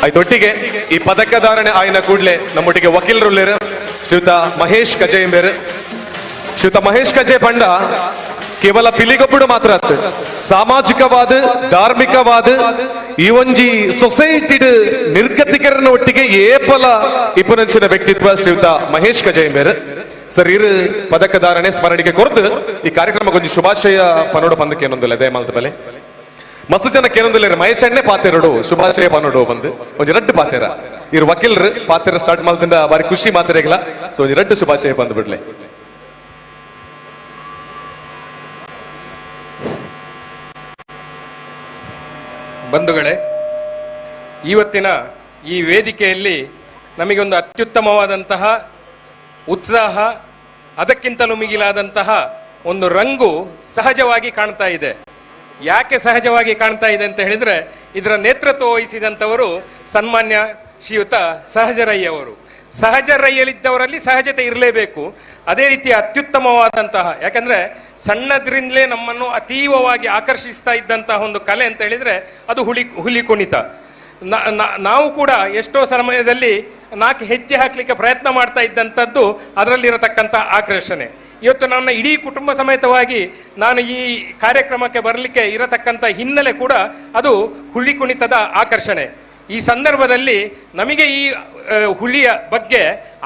ಆಯ್ತೊಟ್ಟಿಗೆ ಈ ಪದಕಧಾರಣೆ ಆಯ್ನ ಕೂಡ್ಲೆ ನಮ್ಮೊಟ್ಟಿಗೆ ವಕೀಲರುಳ್ಳೇರು ಶ್ರೀಯುತ ಮಹೇಶ್ ಕಜೆಂಬೇರು. ಶ್ರೀಯುತ ಮಹೇಶ್ ಕಜೆ ಪಂಡ ಕೇವಲ ಪಿಲಿಗೊಬ್ಬಡು ಮಾತ್ರ ಅತ್ತು ಸಾಮಾಜಿಕವಾದ ಧಾರ್ಮಿಕವಾದ ಈ ಒಂಜಿ ಸೊಸೈಟಿಡ್ ನಿರ್ಗತಿಕರನ ಒಟ್ಟಿಗೆ ಏಪಲ ಇಪ್ಪುನಂಚಿನ ವ್ಯಕ್ತಿತ್ವ ಶ್ರೀಯುತ ಮಹೇಶ್ ಕಜೆಂಬೇರು ಸರ್. ಇರು ಪದಕಧಾರಣೆ ಸ್ಮರಣಿಕೆ ಕೊರತು ಈ ಕಾರ್ಯಕ್ರಮಕ್ಕೆ ಒಂಜಿ ಶುಭಾಶಯ ಪನೋಡು ಪಂದಕ್ಕೆ ಏನೊಂದಿಲ್ಲ ದಯಮಾಲ್ದ ಬೆಲೆ ಮಸ್ತ್ ಜನ ಕೇನೊಂದಿಲ್ಲ ಮಹೇಶ್ ಅಣ್ಣೆ ಪಾತೆರಡು ಶುಭಾಶಯ ಪನೋಡು ಬಂದು ಒಂಜಿ ರಡ್ಡು ಪಾತೆರ ಇರು ವಕೀಲರು ಪಾತೆರ ಸ್ಟಾರ್ಟ್ ಮಾಡ್ತಿಂದ ಬಾರಿ ಖುಷಿ ಮಾತೆರೆಗಿಲ್ಲ. ಸೊ ಒಂಜಿ ರಡ್ಡು ಶುಭಾಶಯ ಬಂದು ಬಿಡ್ಲೆ. ಬಂಧುಗಳೇ, ಇವತ್ತಿನ ಈ ವೇದಿಕೆಯಲ್ಲಿ ನಮಗೊಂದು ಅತ್ಯುತ್ತಮವಾದಂತಹ ಉತ್ಸಾಹ, ಅದಕ್ಕಿಂತಲೂ ಮಿಗಿಲಾದಂತಹ ಒಂದು ರಂಗು ಸಹಜವಾಗಿ ಕಾಣ್ತಾ ಇದೆ. ಯಾಕೆ ಸಹಜವಾಗಿ ಕಾಣ್ತಾ ಇದೆ ಅಂತ ಹೇಳಿದರೆ, ಇದರ ನೇತೃತ್ವ ವಹಿಸಿದಂಥವರು ಸನ್ಮಾನ್ಯ ಶ್ರೀಯುತ ಸಹಜರಯ್ಯವರು. ಸಹಜರಯ್ಯಲಿದ್ದವರಲ್ಲಿ ಸಹಜತೆ ಇರಲೇಬೇಕು. ಅದೇ ರೀತಿ ಅತ್ಯುತ್ತಮವಾದಂತಹ, ಯಾಕಂದರೆ ಸಣ್ಣದ್ರಿಂದಲೇ ನಮ್ಮನ್ನು ಅತೀವವಾಗಿ ಆಕರ್ಷಿಸ್ತಾ ಇದ್ದಂತಹ ಒಂದು ಕಲೆ ಅಂತ ಹೇಳಿದರೆ ಅದು ಹುಲಿ ಕುಣಿತ. ನಾವು ಕೂಡ ಎಷ್ಟೋ ಸಮಯದಲ್ಲಿ 4 ಹೆಜ್ಜೆ ಹಾಕಲಿಕ್ಕೆ ಪ್ರಯತ್ನ ಮಾಡ್ತಾ ಇದ್ದಂಥದ್ದು ಅದರಲ್ಲಿರತಕ್ಕಂಥ ಆಕರ್ಷಣೆ. ಇವತ್ತು ನನ್ನ ಇಡೀ ಕುಟುಂಬ ಸಮೇತವಾಗಿ ನಾನು ಈ ಕಾರ್ಯಕ್ರಮಕ್ಕೆ ಬರಲಿಕ್ಕೆ ಇರತಕ್ಕಂಥ ಹಿನ್ನೆಲೆ ಕೂಡ ಅದು ಹುಲಿ ಕುಣಿತದ ಆಕರ್ಷಣೆ. ಈ ಸಂದರ್ಭದಲ್ಲಿ ನಮಗೆ ಈ ಹುಲಿಯ ಬಗ್ಗೆ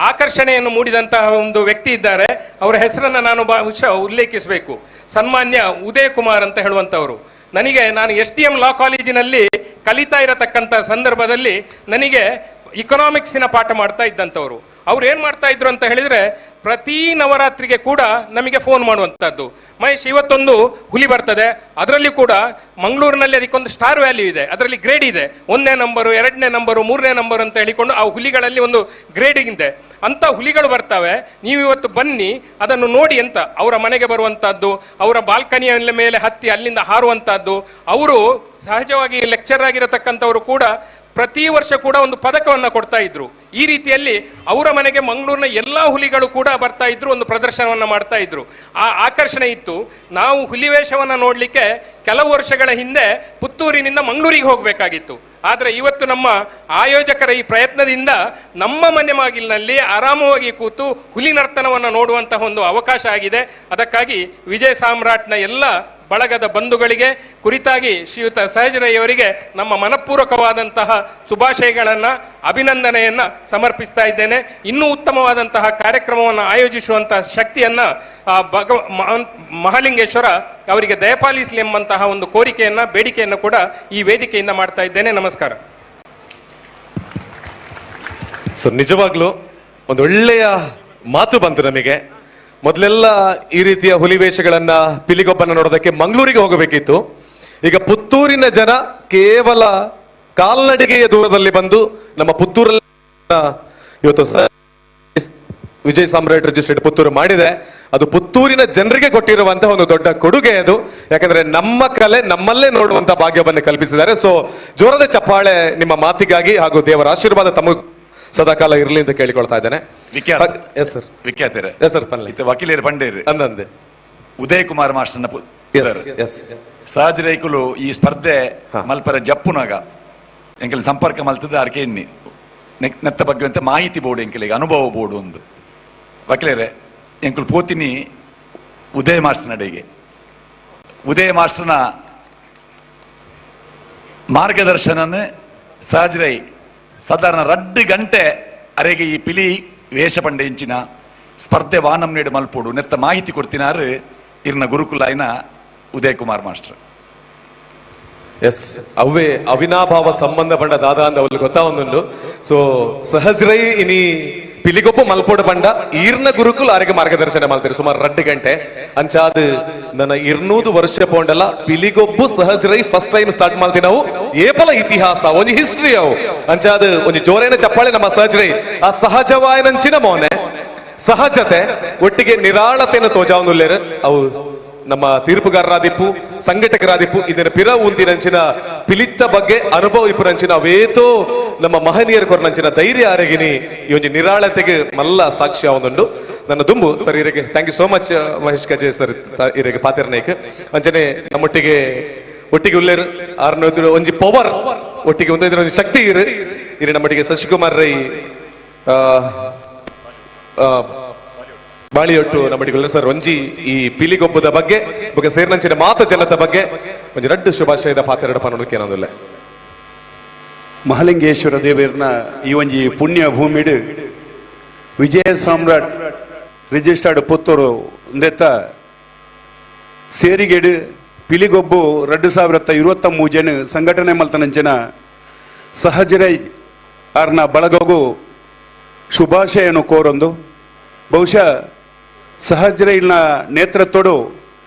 ಆಕರ್ಷಣೆಯನ್ನು ಮೂಡಿದಂತಹ ಒಂದು ವ್ಯಕ್ತಿ ಇದ್ದಾರೆ. ಅವರ ಹೆಸರನ್ನು ನಾನು ಬಹುಶಃ ಉಲ್ಲೇಖಿಸಬೇಕು. ಸನ್ಮಾನ್ಯ ಉದಯ್ ಕುಮಾರ್ ಅಂತ ಹೇಳುವಂಥವರು. ನನಗೆ ನಾನು SDM ಲಾ ಕಾಲೇಜಿನಲ್ಲಿ ಕಲಿತಾ ಇರತಕ್ಕಂಥ ಸಂದರ್ಭದಲ್ಲಿ ನನಗೆ ಇಕನಾಮಿಕ್ಸಿನ ಪಾಠ ಮಾಡ್ತಾ ಇದ್ದಂಥವ್ರು. ಅವ್ರು ಏನು ಮಾಡ್ತಾ ಇದ್ರು ಅಂತ ಹೇಳಿದರೆ, ಪ್ರತಿ ನವರಾತ್ರಿಗೆ ಕೂಡ ನಮಗೆ ಫೋನ್ ಮಾಡುವಂಥದ್ದು, ಮಹೇಶ್ ಇವತ್ತೊಂದು ಹುಲಿ ಬರ್ತದೆ, ಅದರಲ್ಲಿ ಕೂಡ ಮಂಗಳೂರಿನಲ್ಲಿ ಅದಕ್ಕೊಂದು ಸ್ಟಾರ್ ವ್ಯಾಲ್ಯೂ ಇದೆ, ಅದರಲ್ಲಿ ಗ್ರೇಡ್ ಇದೆ, 1ನೇ ನಂಬರು, 2ನೇ ನಂಬರು, 3ನೇ ನಂಬರು ಅಂತ ಹೇಳಿಕೊಂಡು ಆ ಹುಲಿಗಳಲ್ಲಿ ಒಂದು ಗ್ರೇಡಿಂಗ್ ಇದೆ. ಅಂಥ ಹುಲಿಗಳು ಬರ್ತವೆ, ನೀವು ಇವತ್ತು ಬನ್ನಿ ಅದನ್ನು ನೋಡಿ ಅಂತ ಅವರ ಮನೆಗೆ ಬರುವಂಥದ್ದು, ಅವರ ಬಾಲ್ಕನಿಯ ಮೇಲೆ ಹತ್ತಿ ಅಲ್ಲಿಂದ ಹಾರುವಂಥದ್ದು. ಅವರು ಸಹಜವಾಗಿ ಲೆಕ್ಚರ್ ಆಗಿರತಕ್ಕಂಥವರು ಕೂಡ ಪ್ರತಿ ವರ್ಷ ಕೂಡ ಒಂದು ಪದಕವನ್ನು ಕೊಡ್ತಾ ಇದ್ರು. ಈ ರೀತಿಯಲ್ಲಿ ಅವರ ಮನೆಗೆ ಮಂಗಳೂರಿನ ಎಲ್ಲ ಹುಲಿಗಳು ಕೂಡ ಬರ್ತಾ ಇದ್ರು, ಒಂದು ಪ್ರದರ್ಶನವನ್ನು ಮಾಡ್ತಾ ಇದ್ರು. ಆ ಆಕರ್ಷಣೆ ಇತ್ತು. ನಾವು ಹುಲಿ ವೇಷವನ್ನು ನೋಡಲಿಕ್ಕೆ ಕೆಲವು ವರ್ಷಗಳ ಹಿಂದೆ ಪುತ್ತೂರಿನಿಂದ ಮಂಗಳೂರಿಗೆ ಹೋಗಬೇಕಾಗಿತ್ತು. ಆದರೆ ಇವತ್ತು ನಮ್ಮ ಆಯೋಜಕರ ಈ ಪ್ರಯತ್ನದಿಂದ ನಮ್ಮ ಮನೆ ಬಾಗಿಲಿನಲ್ಲಿ ಆರಾಮವಾಗಿ ಕೂತು ಹುಲಿ ನರ್ತನವನ್ನು ನೋಡುವಂತಹ ಒಂದು ಅವಕಾಶ ಆಗಿದೆ. ಅದಕ್ಕಾಗಿ ವಿಜಯ ಸಾಮ್ರಾಟ್ನ ಎಲ್ಲ ಬಳಗದ ಬಂಧುಗಳಿಗೆ, ಕುರಿತಾಗಿ ಶ್ರೀಯುತ ಸಹಜರಯ್ಯವರಿಗೆ ನಮ್ಮ ಮನಪೂರ್ವಕವಾದಂತಹ ಶುಭಾಶಯಗಳನ್ನು, ಅಭಿನಂದನೆಯನ್ನು ಸಮರ್ಪಿಸ್ತಾ ಇದ್ದೇನೆ. ಇನ್ನೂ ಉತ್ತಮವಾದಂತಹ ಕಾರ್ಯಕ್ರಮವನ್ನು ಆಯೋಜಿಸುವಂತಹ ಶಕ್ತಿಯನ್ನು ಮಹಾಲಿಂಗೇಶ್ವರ ಅವರಿಗೆ ದಯಪಾಲಿಸಲಿ ಎಂಬಂತಹ ಒಂದು ಕೋರಿಕೆಯನ್ನು, ಬೇಡಿಕೆಯನ್ನು ಕೂಡ ಈ ವೇದಿಕೆಯಿಂದ ಮಾಡ್ತಾ ಇದ್ದೇನೆ. ನಮಸ್ಕಾರ. ಸೊ ನಿಜವಾಗ್ಲೂ ಒಂದು ಒಳ್ಳೆಯ ಮಾತು ಬಂತು ನಮಗೆ. ಮೊದಲೆಲ್ಲ ಈ ರೀತಿಯ ಹುಲಿ ವೇಷಗಳನ್ನ, ಪಿಲಿಗೊಬ್ಬನ ನೋಡೋದಕ್ಕೆ ಮಂಗಳೂರಿಗೆ ಹೋಗಬೇಕಿತ್ತು. ಈಗ ಪುತ್ತೂರಿನ ಜನ ಕೇವಲ ಕಾಲ್ನಡಿಗೆಯ ದೂರದಲ್ಲಿ ಬಂದು ನಮ್ಮ ಪುತ್ತೂರಲ್ಲಿ ಇವತ್ತು ವಿಜಯ್ ಸಾಮ್ರಾಟ್ ರಿಜಿಸ್ಟರ್ಡ್ ಪುತ್ತೂರು ಮಾಡಿದೆ. ಅದು ಪುತ್ತೂರಿನ ಜನರಿಗೆ ಕೊಟ್ಟಿರುವಂತಹ ಒಂದು ದೊಡ್ಡ ಕೊಡುಗೆ ಅದು. ಯಾಕಂದ್ರೆ ನಮ್ಮ ಕಲೆ ನಮ್ಮಲ್ಲೇ ನೋಡುವಂತ ಭಾಗ್ಯವನ್ನು ಕಲ್ಪಿಸಿದ್ದಾರೆ. ಸೊ ಜೋರದ ಚಪ್ಪಾಳೆ ನಿಮ್ಮ ಮಾತಿಗಾಗಿ ಹಾಗೂ ದೇವರ ಆಶೀರ್ವಾದ ತಮಗೆ ಸದಾಕಾಲ ಇರಲಿ ಅಂತ ಕೇಳಿಕೊಳ್ತಾ ಇದ್ದೇನೆ. ವಿಖ್ಯಾತರೆ ವಕೀಲರು ಪಂಡೇರು ಅಂದಂದೆ ಉದಯ್ ಕುಮಾರ್ ಮಾಸ್ಟರ್ನ ಸಹಜರೈಕುಲು ಈ ಸ್ಪರ್ಧೆ ಮಲ್ಪರ ಜಪ್ಪುನಾಗ ಎಂಕಲ್ ಸಂಪರ್ಕ ಮಲ್ತದ ಅರ್ಕೆ ಎನ್ನಿ ನೆತ್ತ ಬಗ್ಗೆ ಅಂತ ಮಾಹಿತಿ ಬೋರ್ಡು ಎಂಕಲಿಗೆ ಅನುಭವ ಬೋರ್ಡು ಒಂದು ವಕೀಲರೇ ಎಂಕುಲು ಪೋತಿನಿ ಉದಯ ಮಾಸ್ಟರ್ನಡೆಗೆ. ಉದಯ ಮಾಸ್ಟರ್ನ ಮಾರ್ಗದರ್ಶನನ ಸಹಜರೈ ಸಾಧಾರಣ 2 ಗಂಟೆ ಅರೆಗೆ ಈ ಪಿಲಿ ವೇಷ ಪಂಡೆ ಇಂಚಿನ ಸ್ಪರ್ಧೆ ವಾನಂ ನೀಡು ಮಲ್ಪೋಡು ನೆತ್ತ ಮಾಹಿತಿ ಕೊಡ್ತಿನಾರು ಇರ್ನ ಗುರುಕುಲಾಯಿನ ಉದಯ್ ಕುಮಾರ್ ಮಾಸ್ಟರ್. ಎಸ್, ಅವೇ ಅವಿನಾಭಾವ ಸಂಬಂಧ ಪಂಡ ದಾದಾ ಅಂದ ಅವಳು ಗೊತ್ತಾ ಒಂದೊಂದು. ಸೊ ಸಹಜ್ರೈ ಇನಿ ಪಿಲಿಗೊಬ್ಬ ಮಲ್ಪೋಡು ಬಂಡ ಈರ್ನ ಗುರುಕುಲು ಆರಿಗೆ ಮಾರ್ಗದರ್ಶನ ಮಾಡ್ತಾರೆ ಸುಮಾರು 2 ಗಂಟೆ ಅಂಚಾದ ನನ್ನ 200 ವರ್ಷ ಪೋಂಡಲ್ಲ ಪಿಲಿಗೊಬ್ಬು ಸಹಜರೈ first time start ಮಾಡ್ತೀವಿ ನಾವು. ಏಪಲ ಇತಿಹಾಸ ಒಂಜಿ ಹಿಸ್ಟ್ರಿ ಅವು ಅಂಚಾದ ಒಂಜಿ ಜೋರೇನ ಚಪ್ಪಾಳೆ ನಮ್ಮ ಸಹಜರೈ ಆ ಸಹಜವಾಯನಂಚಿನ ಮೋನೆ ಸಹಜತೆ ಒಟ್ಟಿಗೆ ನಿರಾಳತೆಯನ್ನು ತೋಜಾವನುಲ್ಲೇರು ಅವು ನಮ್ಮ ತೀರ್ಪುಗಾರರಾದಿಪ್ಪು ಸಂಘಟಕರಾದಿಪ್ಪು ಇದನ್ನ ಪಿರ ಉಂದಿನಂಚಿನ ಪಿಲಿತ್ತ ಬಗ್ಗೆ ಅನುಭವ ಇಪ್ಪುನಂಚಿನ ಅವೇತೋ ನಮ್ಮ ಮಹನೀಯರ ಕೊರನಂಚಿನ ಧೈರ್ಯ ಆರಗಿನಿ ಈ ಒಂಜಿ ನಿರಾಳತೆಗೆ ಮಲ್ಲ ಸಾಕ್ಷ್ಯ ಒಂದುಂಡು. ನನ್ನ ದುಂಬು ಸರ್ ಇರೆಗೆ thank you so much Mahesh Kaje sir ಇರೆಗೆ ಪಾತಿರ್ನಾಯ್ಕ್ ಅಂಚನೆ ನಮ್ಮೊಟ್ಟಿಗೆ ಒಟ್ಟಿಗೆ ಉಲ್ಲೇರು ಆರ್ನೋದ್ರು ಒಂಜಿ ಪವರ್ ಒಟ್ಟಿಗೆ ಒಂದು ಒಂಜಿ ಶಕ್ತಿ ಇರು ಇರೆ ನಮ್ಮೊಟ್ಟಿಗೆ ಶಶಿಕುಮಾರ್ ರೈ ಬಾಳಿಯೊಟ್ಟು ನಮ್ಮಡಿಗುಲ್ಲ ಸರ್ ಒಂಜಿ ಈ ಪಿಲಿಗೊಬ್ಬದ ಬಗ್ಗೆ ಬಗ್ಗೆ ಸೇರಿನಂಚಿನ ಮಾತ ಜನತ ಬಗ್ಗೆ ಒಂಜಿ ರಡ್ಡು ಶುಭಾಶಯದ ಪಾತೆರಡು ಪನ್ನೊಂದಕ್ಕೆ ಏನೊಂದಿಲ್ಲ. ಮಹಾಲಿಂಗೇಶ್ವರ ದೇವರನ ಈ ಒಂಜಿ ಪುಣ್ಯ ಭೂಮಿಡು ವಿಜಯ ಸಾಮ್ರಾಟ್ ರಿಜಿಸ್ಟರ್ಡ್ ಪುತ್ತೂರು ಇಂದೆತ್ತ ಸೇರಿಗೆಡು ಪಿಲಿಗೊಬ್ಬು 2023 ಜನ ಸಂಘಟನೆ ಮಲ್ತನಂಚಿನ ಸಹಜರೈ ಆರ್ನ ಬಳಗಗೂ ಶುಭಾಶಯನು ಕೋರೊಂದು. ಬಹುಶಃ ಸಹಜರೈನ ನೇತೃತ್ವಡು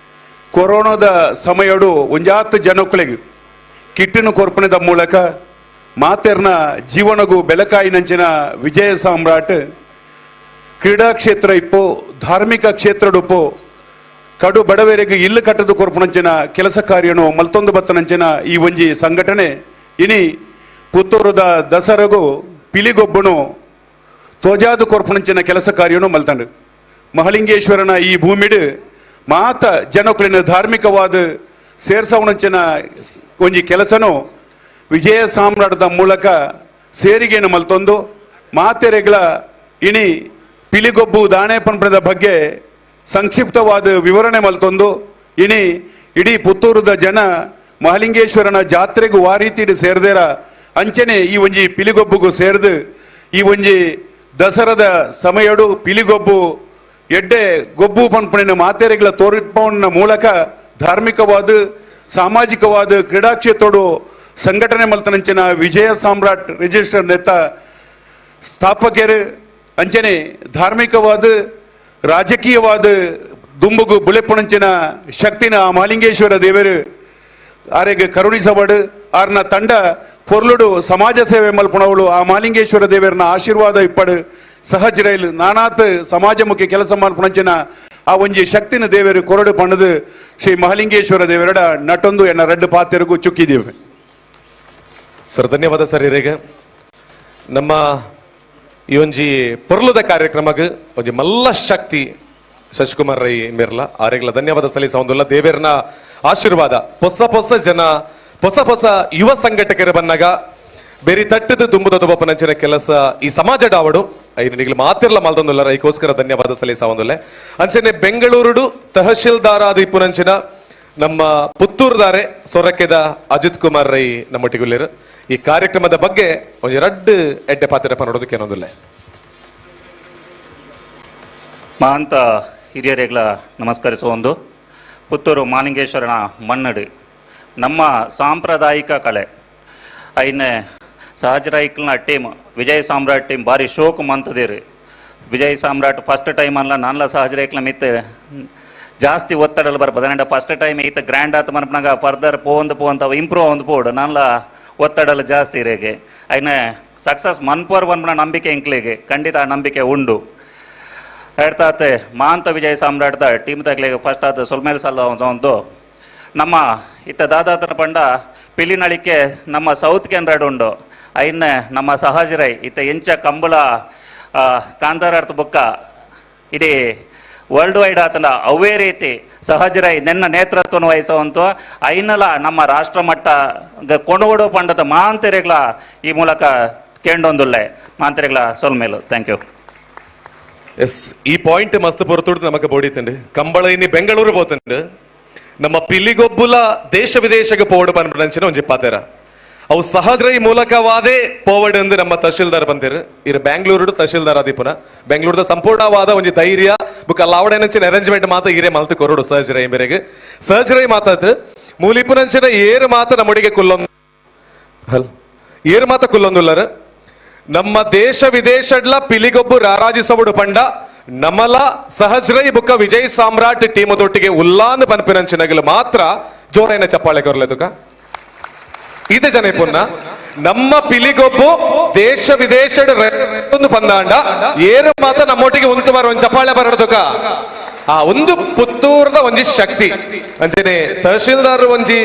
ಕೊರೋನಾದ ಸಮಯಡು ಒಂಜಾತ್ ಜನಕ್ಕಳಿಗೆ ಕಿಟ್ಟಿನ ಕೊರ್ಪಣದ ಮೂಲಕ ಮಾತೆರ್ನ ಜೀವನಗೂ ಬೆಲಕಾಯಿನಂಚಿನ ವಿಜಯ ಸಾಮ್ರಾಟ್ ಕ್ರೀಡಾ ಕ್ಷೇತ್ರ ಇಪ್ಪು ಧಾರ್ಮಿಕ ಕ್ಷೇತ್ರಡುಪ್ಪು ಕಡು ಬಡವರಿಗೆ ಇಲ್ಲು ಕಟ್ಟದು ಕೊರ್ಪುನಂಚಿನ ಕೆಲಸ ಕಾರ್ಯನು ಮಲ್ತೊಂದು ಬತ್ತನಂಚಿನ ಈ ಒಂಜಿ ಸಂಘಟನೆ ಇನಿ ಪುತ್ತೂರುದ ದಸರಗು ಪಿಲಿಗೊಬ್ಬನು ತೋಜಾದು ಕೊರ್ಪುನಂಚಿನ ಕೆಲಸ ಕಾರ್ಯನು ಮಲ್ತಂಡು. ಮಹಲಿಂಗೇಶ್ವರನ ಈ ಭೂಮಿಡು ಮಾತ ಜನಕುಲಿನ ಧಾರ್ಮಿಕವಾದ ಸೇರ್ಸವನಂಚಿನ ಒಂಜಿ ಕೆಲಸನು ವಿಜಯ ಸಾಮ್ರಾಟದ ಮೂಲಕ ಸೇರಿಗೆಯನ್ನು ಮಲ್ತೊಂದು ಮಾತೆರೆಗಳ ಇನಿ ಪಿಲಿಗೊಬ್ಬು ದಾಣೆ ಪಂಪಣದ ಬಗ್ಗೆ ಸಂಕ್ಷಿಪ್ತವಾದ ವಿವರಣೆ ಮಲ್ತೊಂದು ಇನಿ ಇಡೀ ಪುತ್ತೂರುದ ಜನ ಮಹಲಿಂಗೇಶ್ವರನ ಜಾತ್ರೆಗೂ ಆ ರೀತಿ ಸೇರ್ದೇರ ಅಂಚನೆ ಈ ಒಂಜಿ ಪಿಲಿಗೊಬ್ಬುಗೂ ಸೇರ್ದು ಈ ಒಂಜಿ ದಸರದ ಸಮಯಡು ಪಿಲಿಗೊಬ್ಬು ಎಡ್ಡೆ ಗೊಬ್ಬು ಪನ್ಪಣಿನ ಮಾತೆರೆಗಳ ತೋರಿಪವನ್ನ ಮೂಲಕ ಧಾರ್ಮಿಕವಾದ ಸಾಮಾಜಿಕವಾದ ಕ್ರೀಡಾಕ್ಷೇತ್ರೋಡು ಸಂಘಟನೆ ಮಲ್ತನಂಚಿನ ವಿಜಯ ಸಾಮ್ರಾಟ್ ರಿಜಿಸ್ಟರ್ ನೆತ್ತ ಸ್ಥಾಪಕರು ಅಂಚನೆ ಧಾರ್ಮಿಕವಾದ ರಾಜಕೀಯವಾದ ದುಂಬುಗು ಬುಲೆಪುಣಂಚಿನ ಶಕ್ತಿನ ಮಹಾಲಿಂಗೇಶ್ವರ ದೇವರು ಆರೆಗೆ ಕರುಣಿಸಬಡು ಆರ್ನ ತಂಡ ಪೊರ್ಲುಡು ಸಮಾಜ ಸೇವೆ ಮಲ್ಪುಣವಳು ಆ ಮಹಾಲಿಂಗೇಶ್ವರ ದೇವರನ್ನ ಆಶೀರ್ವಾದ ಇಪ್ಪಡು ಸಹಜರೈಲು ನಾನಾತ್ ಸಮಾಜಮುಖಿ ಕೆಲಸ ಮಲ್ಪುಣಂಚಿನ ಆ ಒಂಜಿ ಶಕ್ತಿನ ದೇವರು ಕೊರಡು ಪಣ್ಣದು ಶ್ರೀ ಮಹಾಲಿಂಗೇಶ್ವರ ದೇವರಡ ನಟೊಂದು ಎನ್ನ ರಡ್ಡು ಪಾತೆರಿಗೂ ಚುಕ್ಕಿದ್ದೀವಿ. ಸರ್ ಧನ್ಯವಾದ ಸರ್. ಇರೆಗೆ ನಮ್ಮ ಈ ಒಂಜಿ ಪೊರ್ಲುದ ಕಾರ್ಯಕ್ರಮಕ್ಕೆ ಒಂಜಿ ಮಲ್ಲ ಶಕ್ತಿ ಶಶಿಕುಮಾರ್ ರೈ ಮೇರ್ಲ ಆರೆಗ್ಲ ಧನ್ಯವಾದ ಸಲ್ಲಿಸ ದೇವೇರ್ನ ಆಶೀರ್ವಾದ ಹೊಸ ಹೊಸ ಜನ ಹೊಸ ಹೊಸ ಯುವ ಸಂಘಟಕರು ಬಂದಾಗ ಬೇರೆ ತಟ್ಟದ ದುಂಬುದ ದುಬಪ್ಪನಂಚಿನ ಕೆಲಸ ಈ ಸಮಾಜ ಡಾವಡು ಐದು ಮಾತಿರ್ಲ ಮಲ್ದೊಂದುಲ್ಲ ಐಕೋಸ್ಕರ ಧನ್ಯವಾದ ಸಲ್ಲಿಸ ಅಂಚನೆ ಬೆಂಗಳೂರುಡು ತಹಶೀಲ್ದಾರಾದ ಇಪ್ಪುನಂಚಿನ ನಮ್ಮ ಪುತ್ತೂರುದಾರೆ ಸೊರಕೆದ ಅಜಿತ್ ಕುಮಾರ್ ರೈ ನಮ್ಮೊಟ್ಟಿಗುಲ್ಲೇರು ಈ ಕಾರ್ಯಕ್ರಮದ ಬಗ್ಗೆ ಒಂದು ಎರಡು ಎಡ್ಡೆ ಪಾತ್ರ ನೋಡೋದಕ್ಕೆ ಏನೊಂದಿಲ್ಲ. ಮಹಾಂತ ಹಿರಿಯರಿಗಳ ನಮಸ್ಕರಿಸುವ ಒಂದು ಪುತ್ತೂರು ಮಾಲಿಂಗೇಶ್ವರನ ಮನ್ನಡು ನಮ್ಮ ಸಾಂಪ್ರದಾಯಿಕ ಕಲೆ ಐನೆ ಸಹಜರೈಕ್ಲನ ಟೀಮ್ ವಿಜಯ ಸಾಮ್ರಾಟ್ ಟೀಮ್ ಭಾರಿ ಶೋಕ್ ಮಂತದಿರು. ವಿಜಯ್ ಸಾಮ್ರಾಟ್ ಫಸ್ಟ್ ಟೈಮ್ ಅಲ್ಲ ನಾನ್ಲ ಸಹಜರೈಕ್ಲ ಮಿತ್ತೆ ಜಾಸ್ತಿ ಒತ್ತಡಲು ಬರ್ಬೋದು ಅಂದ್ರೆ ಫಸ್ಟ್ ಟೈಮ್ ಈತ ಗ್ರ್ಯಾಂಡ್ ಆತ ಮನಪನಾಗ ಫರ್ದರ್ ಪೋಂದು ಪೋಂತ ಇಂಪ್ರೂವ್ ಒಂದು ಪೋಡು ನಾನ್ಲ ಒತ್ತಡಲು ಜಾಸ್ತಿ ಇರೇಗೆ ಐನೆ ಸಕ್ಸಸ್ ಮನ್ಪೋರ್ ಬಂದ್ಬಿಡ ನಂಬಿಕೆ ಇಂಕ್ಲಿಗೆ ಖಂಡಿತ ಆ ನಂಬಿಕೆ ಉಂಡು. ಹೇಳ್ತಾತೆ ಮಹಾಂತ ವಿಜಯ ಸಾಮ್ರಾಟ್ದ ಟೀಮ್ ತಗ್ಲಿಗೆ ಫಸ್ಟ್ ಆದ ಸೊಲ್ಮೇಲೆ ಸಲ್ಲ ಒಂದು ನಮ್ಮ ಇತ್ತ ದಾದಾತನ ಪಂಡ ಪಿಲಿನಳಿಕೆ ನಮ್ಮ ಸೌತ್ ಕೆನರಾಡ್ ಉಂಡು ಐನೆ ನಮ್ಮ ಸಹಜರೈ ಇತ್ತ ಎಂಚ ಕಂಬಳ ಕಾಂತಾರಾರ್ಥ ಬುಕ್ಕ ಇಡೀ ವರ್ಲ್ಡ್ ವೈಡ್ ಆತನ ಅವೇ ರೀತಿ ಸಹಜರೈ ನೆನ್ನ ನೇತೃತ್ವವನ್ನು ವಹಿಸುವಂತ ಐನಲ ನಮ್ಮ ರಾಷ್ಟ್ರ ಮಟ್ಟ ಕೊಂಡೋಡು ಪಂಡದ ಮಾಂತೆರೆಗಳ ಈ ಮೂಲಕ ಕೇಂಡೊಂದುಲ್ಲೆ ಮಾಂತೆರೆಗಳ ಸೊಲ್ಮೇಲು. Thank you. S ಈ ಪಾಯಿಂಟ್ ಮಸ್ತ್ ಪೊರತುಡ್ದು ನಮಕ್ ಬೋಡಿತುಂಡು ಕಂಬಳ ಇನ್ನಿ ಬೆಂಗಳೂರು ಪೋತುಂಡು ನಮ್ಮ ಪಿಲಿಗೊಬ್ಬುಲ ದೇಶ ವಿದೇಶಕ್ಕೆ ಪೋವಡು ಪನ್ಪುನಂಚಿನ ಒಂಜಿ ಪಾತೆರ ಅವು ಸಹಜರೈ ಮೂಲಕವಾದೇ ಪೋವಡ್ ಎಂದು ನಮ್ಮ ತಹಶೀಲ್ದಾರ್ ಬಂದಿರು ಇರು ಬ್ಯಾಂಗ್ಳೂರು ತಹಶೀಲ್ದಾರ್ ಆದಿಪುನ ಬೆಂಗಳೂರದ ಸಂಪೂರ್ಣವಾದ ಒಂಜಿ ಧೈರ್ಯ ಬುಕ್ಕ ಲಾವಡೆನಂಚಿನ ಅರೇಂಜ್ಮೆಂಟ್ ಮಾತ ಇರೇ ಮಲ್ತು ಕೊರಡು ಸಹಜರೈ ಮೇರೆಗೆ ಸಹಜರೈ ಮಾತಾದ್ರು ಮೂಲಿಪುನಂಚಿನ ಏರು ಮಾತ ನಮ್ಮೊಡಿಗೆ ಕುಲ್ಲೊಂದು ಹಲ್ ಏರು ಮಾತ ಕುಲ್ಲೊಂದುಲ್ಲರು ನಮ್ಮ ದೇಶ ವಿದೇಶಡ್ಲ ಪಿಲಿಗೊಬ್ಬು ರಾರಾಜಿಸವುಡು ಪಂಡ ನಮಲ ಸಹಜ್ರೈ ಬುಕ್ಕ ವಿಜಯ್ ಸಾಮ್ರಾಟ್ ಟೀಮ್ ದೊಟ್ಟಿಗೆ ಉಲ್ಲಾಂದ್ ಪನ್ಪಿನಂಚಿನಗಲು ಮಾತ್ರ ಜೋರೈನ ಚಪ್ಪಾಳೆ ಕೊರಲೆದುಕ. ಇದೇ ಜನ ಪುನ್ನ ನಮ್ಮ ಪಿಲಿಗೊಬ್ಬು ದೇಶ ವಿದೇಶಡ್ ಒಂದು ಪಂದಾಂಡ ಏರು ಮಾತ ನಮ್ಮೊಟ್ಟಿಗೆ ಉಂಟು ಬರ ಒಂದ್ ಚಪ್ಪಾಳೆ ಬರಡುಕ. ಆ ಒಂದು ಪುತ್ತೂರದ ಒಂಜಿ ಶಕ್ತಿ ಅಂಚನೆ ತಹಶೀಲ್ದಾರ್ ಒಂಜಿ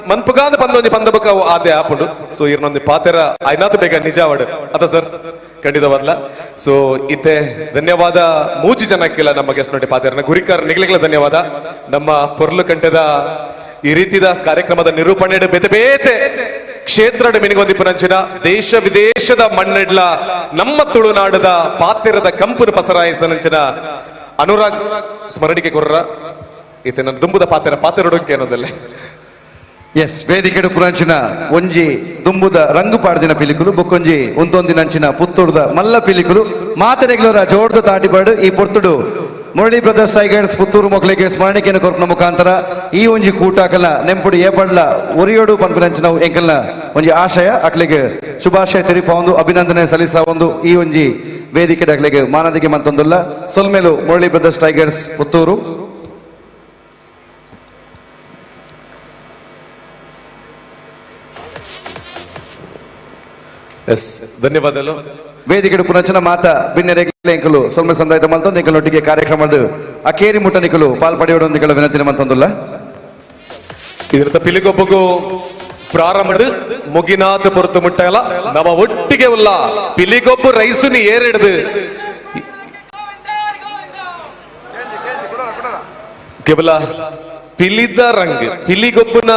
ಮನ್ಪುಗಾದ ಪಂದ ಒಂಜಿ ಪಂದ ಬುಕ್ಕ ಆದೆ ಆಪುಂಡು. ಸೊ ಇರ್ನೊಂದು ಪಾತೆರ ಐನಾತ್ ಬೇಗ ನಿಜಾವಡು ಅದ ಸರ್ ಖಂಡಿತವಲ್ಲ. ಸೊ ಇತ್ತೆ ಧನ್ಯವಾದ ಮೂಜಿ ಜನಕ್ಕೆಲ್ಲ ನಮ್ಮ ಗೆಸ್ಟ್ ನೋಡಿ ಪಾತೆರನ ಗುರಿಕಾರ ನಿಗ್ಲಿಗಳ ಧನ್ಯವಾದ. ನಮ್ಮ ಪೊರ್ಲು ಕಂಠದ ಈ ರೀತಿದ ಕಾರ್ಯಕ್ರಮದ ನಿರೂಪಣೆ ಬೇತೆ ಬೇತೆ ಕ್ಷೇತ್ರದ ಮಿನಿಗೊಂದಿಪ್ಪುನಂಚಿನ ದೇಶ ವಿದೇಶದ ಮಣ್ಣೆಡ್ಲ ನಮ್ಮ ತುಳುನಾಡದ ಪಾತಿರದ ಕಂಪುನ ಪಸರಾಯಿಸನಂಚಿನ ಅನುರಾಗ್ ಸ್ಮರಣಿಕೆ ಕೊರ್ರ ಇತ್ತೆ ನನ್ನ ದುಂಬುದ ಪಾತೆರ ಪಾತೆರೊಡಂಕೆ ಅನ್ನೋದಲ್ಲೇ. ಎಸ್, ವೇದಿಕೆ ಪುರಂಚಿನ ಒಂಜಿ ದುಂಬುದ ರಂಗು ಪಾಡ್ದಿನ ಪಿಲಿಕುಲು ಬೊಕ್ಕೊಂಜಿ ಉಂತೊಂದಿನಂಚಿನ ಪುತ್ತೂರ್ದ ಮಲ್ಲ ಪಿಲಿಕುಲು ಮಾತೆರೆಗ್ಲೋರ ಜೋಡ್ದ ತಾಟಿಪಾಡು ಈ ಪೊರ್ತುಡು ಮುರಳಿ ಬ್ರದರ್ಸ್ ಟೈಗರ್ಸ್ ಪುತ್ತೂರು ಮೊಕ್ಲಿಗೆ ಸ್ಮರಣಿಕೆಯನ್ನು ಕೊರ್ಪುನ ಮುಖಾಂತರ ಈ ಒಂಜಿ ಕೂಟಾಕಲ ನೆಂಪುಡು ಏಪಡ್ಲ ಒರಿಯೋಡು ಪನ್ಪಿನಂಚಿನ ಎಂಕಲ್ನ ಒಂಜಿ ಆಶಯ ಅಕ್ಲೆಗ್ ಶುಭಾಶಯ ತೆರಿಪಾವೊಂದು ಅಭಿನಂದನೆ ಸಲ್ಲಿಸಾವೊಂದು ಈ ಒಂಜಿ ವೇದಿಕೆ ಅಕ್ಲೆಗ್ ಮಾನದಿಗೆ ಮಂತೊಂದುಲ್ಲ. ಸೊಲ್ಮೆಲು Murali Brothers Tigers Puttur. Yes, ಧನ್ಯವಾದಗಳು. ವೇದಿಕೆ ಪುನಚನ ಮಾತ ಬಿನ್ನೆರೆಗ್ಲೆ ಎಂಕುಲು ಸೊಲ್ಮೆ ಸಂದಾಯ್ತ ಮಲ್ತೊಂದು ಎಂಕಲ್ನೊಟ್ಟಿಗೆ ಕಾರ್ಯಕ್ರಮದ ಅಕೇರಿ ಮುಟ್ಟ ನಿಕುಲು ಪಾಲ್ ಪಡೆಯೋಡೊಂದಿಗಳ ವಿನಂತಿ ಮಂತೊಂದುಲ್ಲ. ಇದರ ಪಿಲಿಗೊಬ್ಬಗೂ ಪ್ರಾರಂಭ ಮುಗಿನಾಥ ಪೊರತು ಮುಟ್ಟಲ ನಮ್ಮ ಒಟ್ಟಿಗೆ ಉಲ್ಲ ಪಿಲಿಗೊಬ್ಬು ರೈಸುನಿ ಏರಿಡ್ದು ಕೇವಲ ಪಿಲಿದ ರಂಗ್ ಪಿಲಿಗೊಬ್ಬನ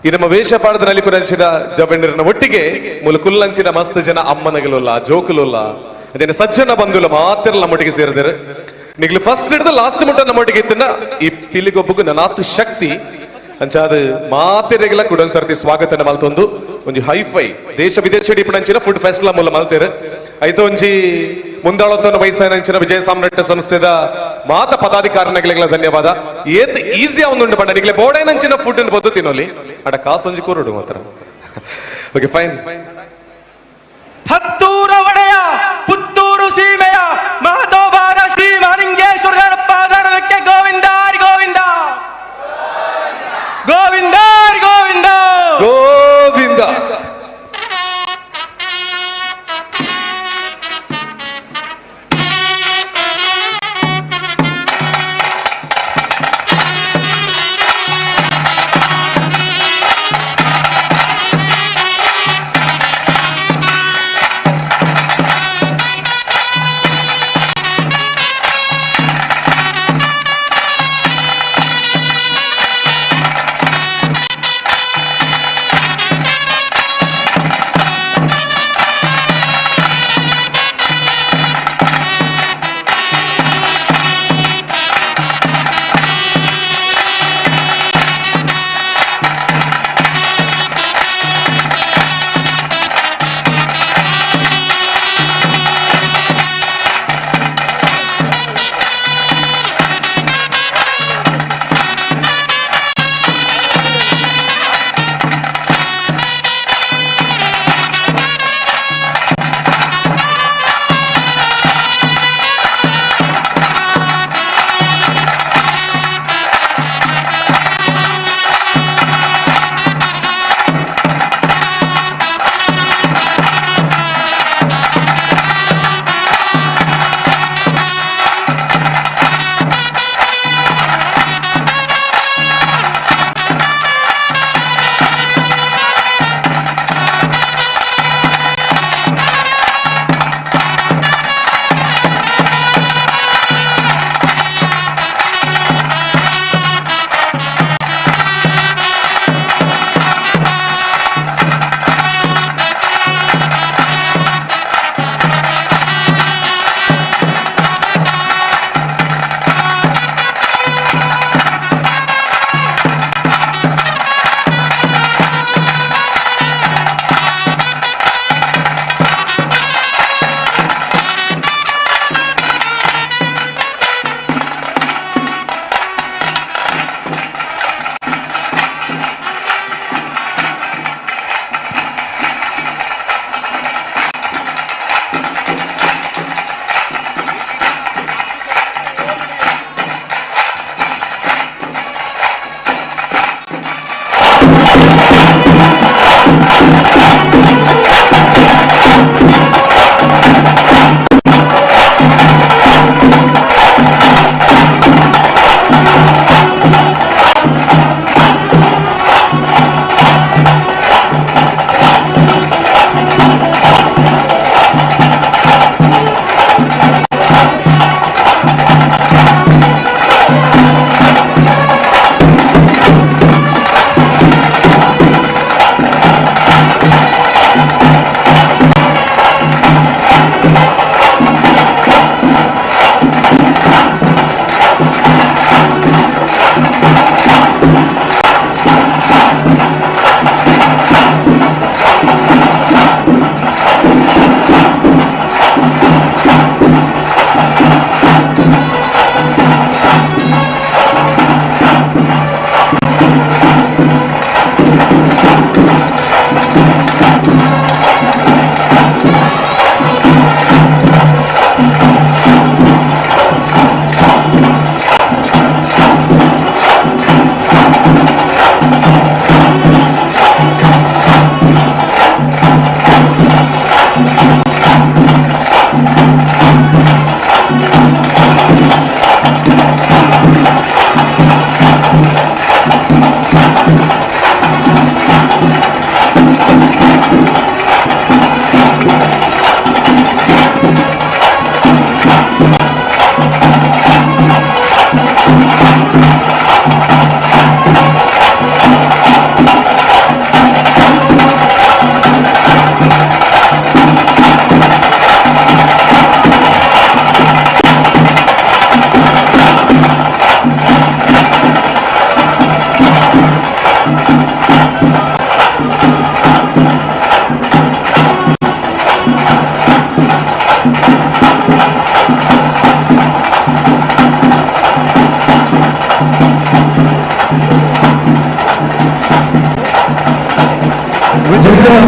ಈ ನಮ್ಮ ವೇಷ ಪಾಡದ ನಲಿಪುರಂಚಿನ ಜಬೆಂಡರನ ಒಟ್ಟಿಗೆ ಮೂಲ ಕುಲ್ಲಂಚಿನ ಮಸ್ತ್ ಜನ ಅಮ್ಮನಗಲುಲ್ಲ ಜೋಕುಲುಲ್ಲ ಅದೇನೆ ಸಜ್ಜನ ಬಂಧುಲ ಮಾತ್ರ ನಮ್ಮೊಟ್ಟಿಗೆ ಸೇರಿದರು. ನಿಗ್ಲು ಫಸ್ಟ್ ಹಿಡಿದು ಲಾಸ್ಟ್ ಮುಟ್ಟ ನಮ್ಮೊಟ್ಟಿಗೆ ಇತ್ತಿನ ಈ ಪಿಲಿಗೊಬ್ಬಗೂ ನನಾತು ಶಕ್ತಿ ಅಂಚಾದ ಮಾತೆರೆಗೆಲ್ಲ ಕೂಡ ಸರ್ತಿ ಸ್ವಾಗತ ಮಲ್ತೊಂದು ಒಂಜಿ ಹೈಫೈ ದೇಶ ವಿದೇಶ ಇಪ್ಪಣಂಚಿನ ಫುಡ್ ಫೆಸ್ಟಿವಲ್ ಮೂಲ ಮಲ್ತೇರು. ಐತ ಒಂಜಿ ಮುಂದಾಳತ್ವನ ವಯಸ್ಸಾಯನಂಚಿನ ವಿಜಯ ಸಾಮ್ರಾಟ್ಯ ಸಂಸ್ಥೆದ ಮಾತ ಪದಾಧಿಕಾರಿನಗಳಿಗೆಲ್ಲ ಧನ್ಯವಾದ. ಏತ್ ಈಸಿ ಒಂದುಂಡು ಪಂಡ ನಿಗ್ಲೆ ಬೋಡೈನಂಚಿನ ಫುಡ್ ಬದ್ದು ತಿನ್ನೋಲಿ ಅಡ ಕಾಸು ಒಂಜಿ ಕೊರಡು ಮಾತ್ರ. Okay fine. ಹತ್ತೂರ ಒಡೆಯ ಪುತ್ತೂರು ಸೀಮೆಯ ಮಹತೋಬಾರ ಶ್ರೀ ಮಹಾಲಿಂಗೇಶ್ವರ ಪಾದಕ್ಕೆ ಗೋವಿಂದಾರಿ ಗೋವಿಂದ ಗೋವಿಂದಾರಿ ಗೋವಿಂದ ಗೋವಿಂದ.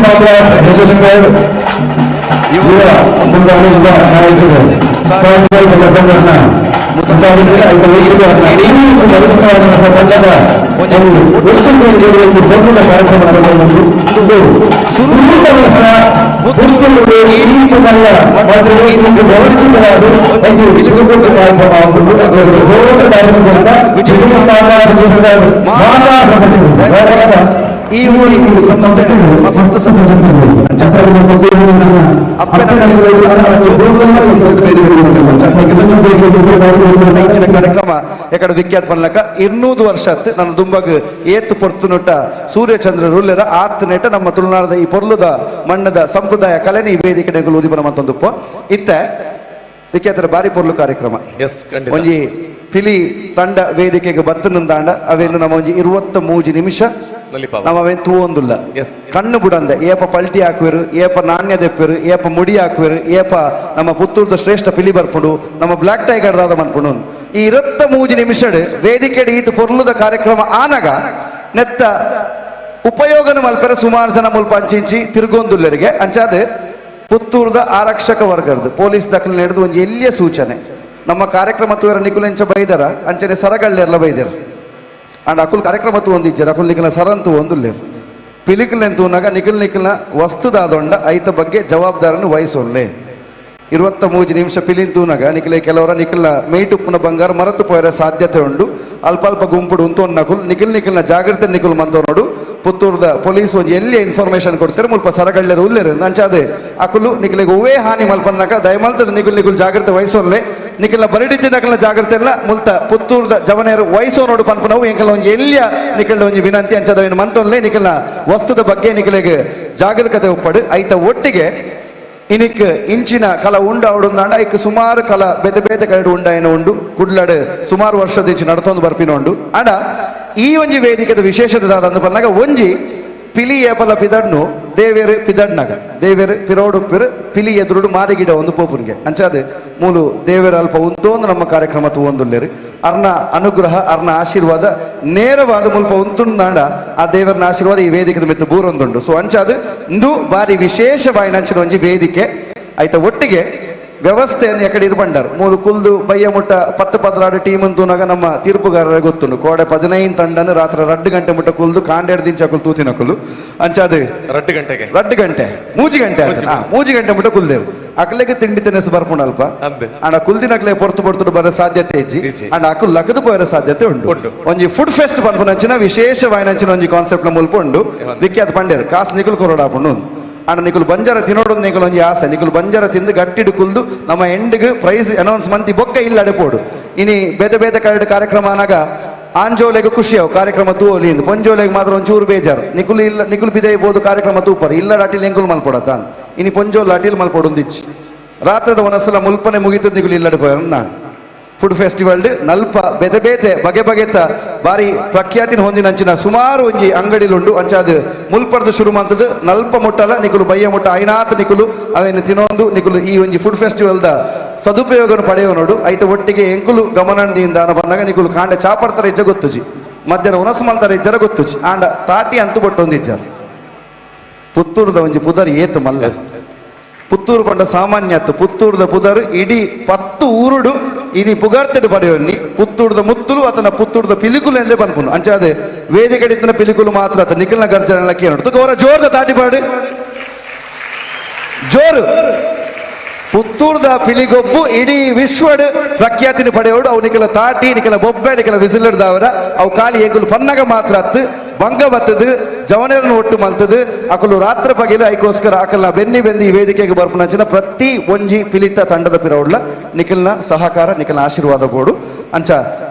Samrat registered ಯುವ ಮುಂದಾಳು ಯುವ ನಾಯಕರು ಸಹಜ ಚಂದ್ರನ ಮುಂದಾಳಿಗೆ ಐದು ಇಡೀ ತಂಡದ ಒಂದು ಒಂದು ದೊಡ್ಡ ಕಾರ್ಯಕ್ರಮ ಇದು ಸುರೂತ ವರ್ಷ ಪುತ್ತೂರು ಈ ಒಂದು ವ್ಯವಸ್ಥಿತವಾದ ಒಂದು ಪಿಲಿಗೊಬ್ಬು ಕಾರ್ಯಕ್ರಮ ಕಾರ್ಯಕ್ರಮದಿಂದ ವಿಜಯ ಸಾಮ್ರಾಟ್ ಮಾತಾ ಈ ಒಂದು ಸಂಸ್ಥೆ ಕಾರ್ಯಕ್ರಮ ಎಕಡೆ ವಿಖ್ಯಾತ ಪನ್ಲಕ 200 ವರ್ಷ ಆತ್ ನನ್ನ ದುಂಬಗ್ ಏತು ಪೊರ್ತುನುಟ ಸೂರ್ಯಚಂದ್ರ ರುಲ್ಲೆರ ಆತ್ ನೆಟ ನಮ್ಮ ತುಳುನಾಡದ ಈ ಪೊರ್ಲುದ ಮಣ್ಣದ ಸಂಪ್ರದಾಯ ಕಲೆನ ಈ ವೇದಿಕೆ ಉದಿಪನ ಮಂತೊಂದುಪ್ಪ ಇತ್ತೆ ವಿಖ್ಯಾತರ ಬಾರಿ ಪೊರ್ಲು ಕಾರ್ಯಕ್ರಮ. ಒಂಜಿ ಪಿಲಿ ತಂಡ ವೇದಿಕೆಗೆ ಬತ್ತನಂದಾಂಡ ಅವೇನು ನಮ್ಮ ಒಂಜಿ 23 ನಿಮಿಷ ನಮ್ಮ ಅವೇನು ತೂವೊಂದುಲ್ಲ ಕಣ್ಣು ಬುಡಂದೆ ಏಪ ಪಲ್ಟಿ ಹಾಕುವೆರು, ಏಪ ನಾಣ್ಯ ದೆಪ್ಪೆರು, ಏಪ ಮುಡಿ ಹಾಕುವೆರು, ಏಪ ನಮ್ಮ ಪುತ್ತೂರ್ದ ಶ್ರೇಷ್ಠ ಪಿಲಿ ಬರ್ಪುಂಡು, ನಮ್ಮ ಬ್ಲಾಕ್ ಟೈಗರ್ ದಾದ ಮನ್ಪುಂಡು. ಈ 23 ನಿಮಿಷಡ್ ವೇದಿಕೆ ಈತ ಪೊರ್ಲುದ ಕಾರ್ಯಕ್ರಮ ಆನಗ ನೆತ್ತ ಉಪಯೋಗನ ಮಲ್ಪೆರೆ ಸುಮಾರು ಜನ ಮುಲ್ಪ ಅಂಚಿಂಚಿ ತಿರುಗೊಂದುಲ್ಲರಿಗೆ. ಅಂಚಾದ ಪುತ್ತೂರ್ದ ಆರಕ್ಷಕ ವರ್ಗರ್ದು ಪೊಲೀಸ್ ದಾಖಲೆ ನಡೆದು ಒಂಜಿ ಎಲ್ಲಿಯ ಸೂಚನೆ ನಮ್ಮ ಕಾರ್ಯಕ್ರಮ ತೂರ ನಿಕುಲೆಂಚ ಬೈದರ ಅಂಚನೆ ಸರಗಳ್ಳೆರ್ಲ ಬೈದರ ಅಂಡ್ ಅಕುಲ್ ಕಾರ್ಯಕ್ರಮ ತೂ ಒಂದಿಜ್ಜರ ಅಕುಲ್ ನಿಕಲ್ನ ಸರಂತು ಒಂದುಲ್ಲೇರು ಪಿಲಿಕುಲೆನ್ ತೂನಾಗ ನಿಕಲ್ ನಿಕಲ್ನ ವಸ್ತುದಾದೊಂಡ ಐತ ಬಗ್ಗೆ ಜವಾಬ್ದಾರನ್ನು ವಹಿಸೊಲ್ಲೆ. 23 ನಿಮಿಷ ಪಿಲಿನ್ ತೂನಾಗ ನಿಕಲೆ ಕೆಲವರ ನಿಕಲ್ನ ಮೇಟುಪ್ಪುನ ಬಂಗಾರ ಮರತು ಪೋಯರ ಸಾಧ್ಯತೆ ಉಂಡು. ಅಲ್ಪ ಅಲ್ಪ ಗುಂಪುಡು ಉಂತೊನ್ನಕುಲ್ ನಿಕಲ್ ನಿಕಲ್ನ ಜಾಗ್ರತೆ ನಿಕುಲ್ ಮಂತೋನೋಡು ಪುತ್ತೂರ್ದ ಪೊಲೀಸ್ ಒಂಜಿ ಎಲ್ಲಿ ಇನ್ಫಾರ್ಮೇಶನ್ ಕೊಡ್ತಾರೆ ಮುಲ್ಪ ಸರಗಳ್ಳೆರು ಉಲ್ಲೇರು ಅಂಚಾದೆ ಅಕುಲು ನಿಕಲಿಗೆ ಹೂವೇ ಹಾನಿ ಮಲ್ಪನ್ನಾಕ ದಯಮಲ್ತದ ನಿಕುಲ್ ನಿಕುಲ್ ಜಾಗ್ರತೆ ವಹಿಸೋರ್ಲೆ ನಿಕಲ್ನ ಬರಡಿದ್ದ ನಕಲ್ನ ಜಾಗ್ರತೆ ಎಲ್ಲ ಮುಲ್ತ ಪುತ್ತೂರ್ದ ಜವನೇರು ವಹಿಸೋ ನೋಡು ಪನ್ಪನವು ಎಂಕಲ್ನ ಒಂಜಿ ಎಲ್ಲಿಯ ನಿಕಲ್ನ ಒಂಜಿ ವಿನಂತಿ ಅಂಚದ ಏನು ಮಂತೊನ್ಲೆ ನಿಕಲ್ನ ವಸ್ತುದ ಬಗ್ಗೆ ನಿಕಲಿಗೆ ಜಾಗರೂಕತೆ ಒಪ್ಪಡು. ಐತ ಒಟ್ಟಿಗೆ ಇನಿಕ್ ಇಂಚಿನ ಕಲ ಉಂಡು ಅವಡುಂದಾಂಡ ಐಕ್ ಸುಮಾರು ಕಲ ಬೇತೆ ಬೇತೆ ಕಡೆ ಉಂಡಾಯನ ಉಂಡು ಕುಡ್ಲಡು ಸುಮಾರು ವರ್ಷದ ಇಂಚು ನಡತೊಂದು ಬರ್ಪಿನ ಉಂಡು. ಅಂಡ ಈ ಒಂಜಿ ವೇದಿಕೆದ ವಿಶೇಷತೆ ದಾದ ಪನ್ನಾಗ ಒಂಜಿ ಪಿಲಿ ಏಪಲ ಪಿದಡ್ನು ದೇವೇರು ಪಿದಡ್ನಾಗ ದೇವೇರು ಪಿರೋಡು ಪಿರು ಪಿಲಿ ಎದುರುಡು ಮಾರಿಗಿಡ ಒಂದು ಪೋಪುನ್ಗೆ ಅಂಚಾದೆ ಮೂಲು ದೇವೇರು ಅಲ್ಪ ಉಂತೋಂದು ನಮ್ಮ ಕಾರ್ಯಕ್ರಮ ತೂವೊಂದುಲ್ಲೇರು. ಅರ್ನ ಅನುಗ್ರಹ ಅರ್ನ ಆಶೀರ್ವಾದ ನೇರವಾದ ಮುಲ್ಪ ಉಂತುಂದಾಂಡ ಆ ದೇವರನ ಆಶೀರ್ವಾದ ಈ ವೇದಿಕೆದ ಮಿತ್ತು ಬೂರೊಂದುಂಡು. ಸೊ ಅಂಚಾದ ಇಂದು ಬಾರಿ ವಿಶೇಷವಾಯಿನಂಚಿನ ಒಂಜಿ ವೇದಿಕೆ ಆಯ್ತ ಒಟ್ಟಿಗೆ ವ್ಯವಸ್ಥೆಯನ್ನು ಎಕಡೆ ಇರ್ಬಂಡಾರ್ ಮೂರು ಕುಲ್ದು ಬಯ್ಯ ಮುಟ್ಟ 10 12 ಟೀಮ್ ಅಂತೂನಾಗ ನಮ್ಮ ತೀರ್ಪುಗಾರರ ಗೊತ್ತುಂಡು ಕೋಡೆ 15 ತಂಡನ ರಾತ್ರಿ 2 ಗಂಟೆ ಮುಟ್ಟ ಕುಲ್ದು ಕಾಂಡೇಡ್ ದಿಂಚ ಕುಲ್ ತೂತಿನಕುಲು ಅಂಚಾದ 2 ಗಂಟೆಗೆ 2 ಗಂಟೆ 3 ಗಂಟೆ 3 ಗಂಟೆ ಮುಟ್ಟ ಕುಲ್ದೇವು ಅಕ್ಲೆಗೆ ತಿಂಡಿ ತಿನಿಸು ಬರ್ಪುಂಡು ಅಲ್ಪ ಅಂಡ ಕುಲ್ದಿನಕ್ಲೆ ಪೊರ್ತು ಪೊರ್ತುಡು ಬರೋ ಸಾಧ್ಯತೆ ಇಜ್ಜಿ ಅಂಡ ಅಕುಲ್ ಲಕದು ಪೋಯರ ಸಾಧ್ಯತೆ ಉಂಟು. ಒಂಜಿ ಫುಡ್ ಫೆಸ್ಟ್ ಪನ್ಪುನಂಚಿನ ವಿಶೇಷವಾಯಿನಂಚಿನ ಒಂಜಿ ಕಾನ್ಸೆಪ್ಟ್ ನ ಮುಲ್ಪ ಉಂಡು. ವಿಖ್ಯಾತ ಪಂಡೇರು ಕಾಸ್ ನಿಕುಲ್ ಕೊರಡಾಪುಂಡು ಅಂಡ ನಿಕುಲು ಬಂಜಾರ ತಿನ್ನೋಡು ನಿಕುಲು ಒಂಜಿ ಆಸೆ ನಿಕುಲು ಬಂಜಾರ ತಿಂದು ಗಟ್ಟಿಡು ಕುಲ್ದು ನಮ್ಮ ಎಂಡ್ಗ್ ಪ್ರೈಸ್ ಅನೌನ್ಸ್ ಮಂತಿ ಬೊಕ್ಕ ಇಲ್ಲ ಅಡೆಪೋಡು. ಇನಿ ಬೇತೆ ಬೇತೆ ಕಡೆ ಕಾರ್ಯಕ್ರಮ ಅನಾಗ ಆಂಜೋಲೆಗ್ ಖುಷಿ ಅವು ಕಾರ್ಯಕ್ರಮ ತೂವೊಲಿ ಇಂದು ಪೊಂಜೋಲೆಗ್ ಮಾತ್ರ ಒಂಚೂರು ಬೇಜಾರು ನಿಕುಲು ಇಲ್ಲ ನಿಕುಲು ಪಿದೈಬೋದು ಕಾರ್ಯಕ್ರಮ ತೂಪರ್ ಇಲ್ಲ ಅಟಿಲ್ ಎಂಕುಲು ಮಲ್ಪೊಡತ್ತ ಇನಿ ಪೊಂಜೋಲ್ ಅಟಿಲ್ ಮಲ್ಪೊಡೊಂದಿಚ್ಚಿ ರಾತ್ರದ ಒಂದಸಲ ಮುಲ್ಪನೆ ಮುಗಿತದ ನಿಕುಲು ಇಲ್ಲಡೆ ಪೋಯರ್ ನಾನು ಫುಡ್ ಫೆಸ್ಟಿವಲ್ ನಲ್ಪ ಬೇತೆ ಬೇತೆ ಬಗೆ ಬಗೆತ ಬಾರಿ ಪ್ರಖ್ಯಾತಿನ ಹೊಂದಿನಂಚಿನ ಸುಮಾರು ಒಂಜಿ ಅಂಗಡಿಲುಂಡು. ಅಂಚಾದ ಮುಲ್ಪರ್ದು ಶುರು ಮಂತದ್ದು ನಲ್ಪ ಮುಟ್ಟಲ ನಿಕುಲು ಬಯ್ಯ ಮುಟ್ಟ ಐನಾತ್ ನಿಕುಲು ಅವೇನು ತಿನ್ನೊಂದು ನಿಕುಲು ಈ ಒಂಜಿ ಫುಡ್ ಫೆಸ್ಟಿವಲ್ದ ಸದುಪಯೋಗನು ಪಡೆಯುವ ನೋಡು. ಐತ ಒಟ್ಟಿಗೆ ಎಂಕುಲು ಗಮನದಿಂದ ಬಂದಾಗ ನಿಕುಲು ಕಾಂಡೆ ಚಾಪಡ್ತಾರೆ ಇಜ್ಜ ಗೊತ್ತುಜಿ, ಮಧ್ಯಾಹ್ನ ಉನಸು ಮಲ್ತಾರೆ ಇಜ್ಜರ ಗೊತ್ತುಜಿ, ಆಂಡ ತಾಟಿ ಅಂತೂ ಬೊಟ್ಟೊಂದಿಜ್ಜಾರ. ಪುತ್ತೂರ್ದ ಒಂಜಿ ಪುದರ್ ಏತು ಮಲ್ಲ ಪುತ್ತೂರು ಪಂಡ ಸಾಮಾನ್ಯ ಪುತ್ತೂರ್ದ ಪುದರ್ ಇಡೀ 10 ಊರುಡು ಇನಿ ಪುಗಾರ್ತೆಡು ಪಡೆಯೋನಿ ಪುತ್ತೂರ್ದ ಮುತ್ತುಲು ಆತನ ಪುತ್ತೂರ್ದ ಪಿಲಿಕುಲು ಎಂದೇ ಪನ್ಪುನು. ಅಂಚಾದೆ ವೇದಿಕೆಡಿತ್ತಿನ ಪಿಲಿಕುಲು ಮಾತ್ರ ಆತ ನಿಖಿಲ್ನ ಗರ್ಜನೆ ಕೇಳೋಡು ಗೌರ ಜೋರ್ದ ತಾಟಿ ಪಾಡು ಜೋರು ಪುತ್ತೂರ್ದ ಪಿಲಿಗೊಬ್ಬು ಇಡೀ ವಿಶ್ವಡ್ ಪ್ರಖ್ಯಾತಿನ ಪಡೆಯೋಡು. ಅವು ನಿಖಲ ತಾಟಿ ನಿಖಲ ಬೊಬ್ಬೆ ನಿಖಲ ವಿಸಿಲಡ್ದವರ ಅವು ಖಾಲಿ ಎಂಕುಲು ಪನ್ನಗ ಮಾತ್ರ ಅತ್ತು ಬಂಗ ಬತ್ತದು ಜವನರನ್ನು ಒಟ್ಟು ಮಲ್ತದು ಅಕಲು ರಾತ್ರಿ ಪಗಿಲು ಐಕೋಸ್ಕರ ಅಕಲ್ನ ಬೆನ್ನಿ ಬೆಂದಿ ವೇದಿಕೆಗೆ ಬರ್ಪುನಂಚಿನ ಪ್ರತಿ ಒಂಜಿ ಪಿಲಿತ ತಂಡದ ಪಿರವುಡ್ಲ ನಿಖಲ್ನ ಸಹಕಾರ ನಿಖಲ್ನ ಆಶೀರ್ವಾದ ಬೋಡು. ಅಂಚ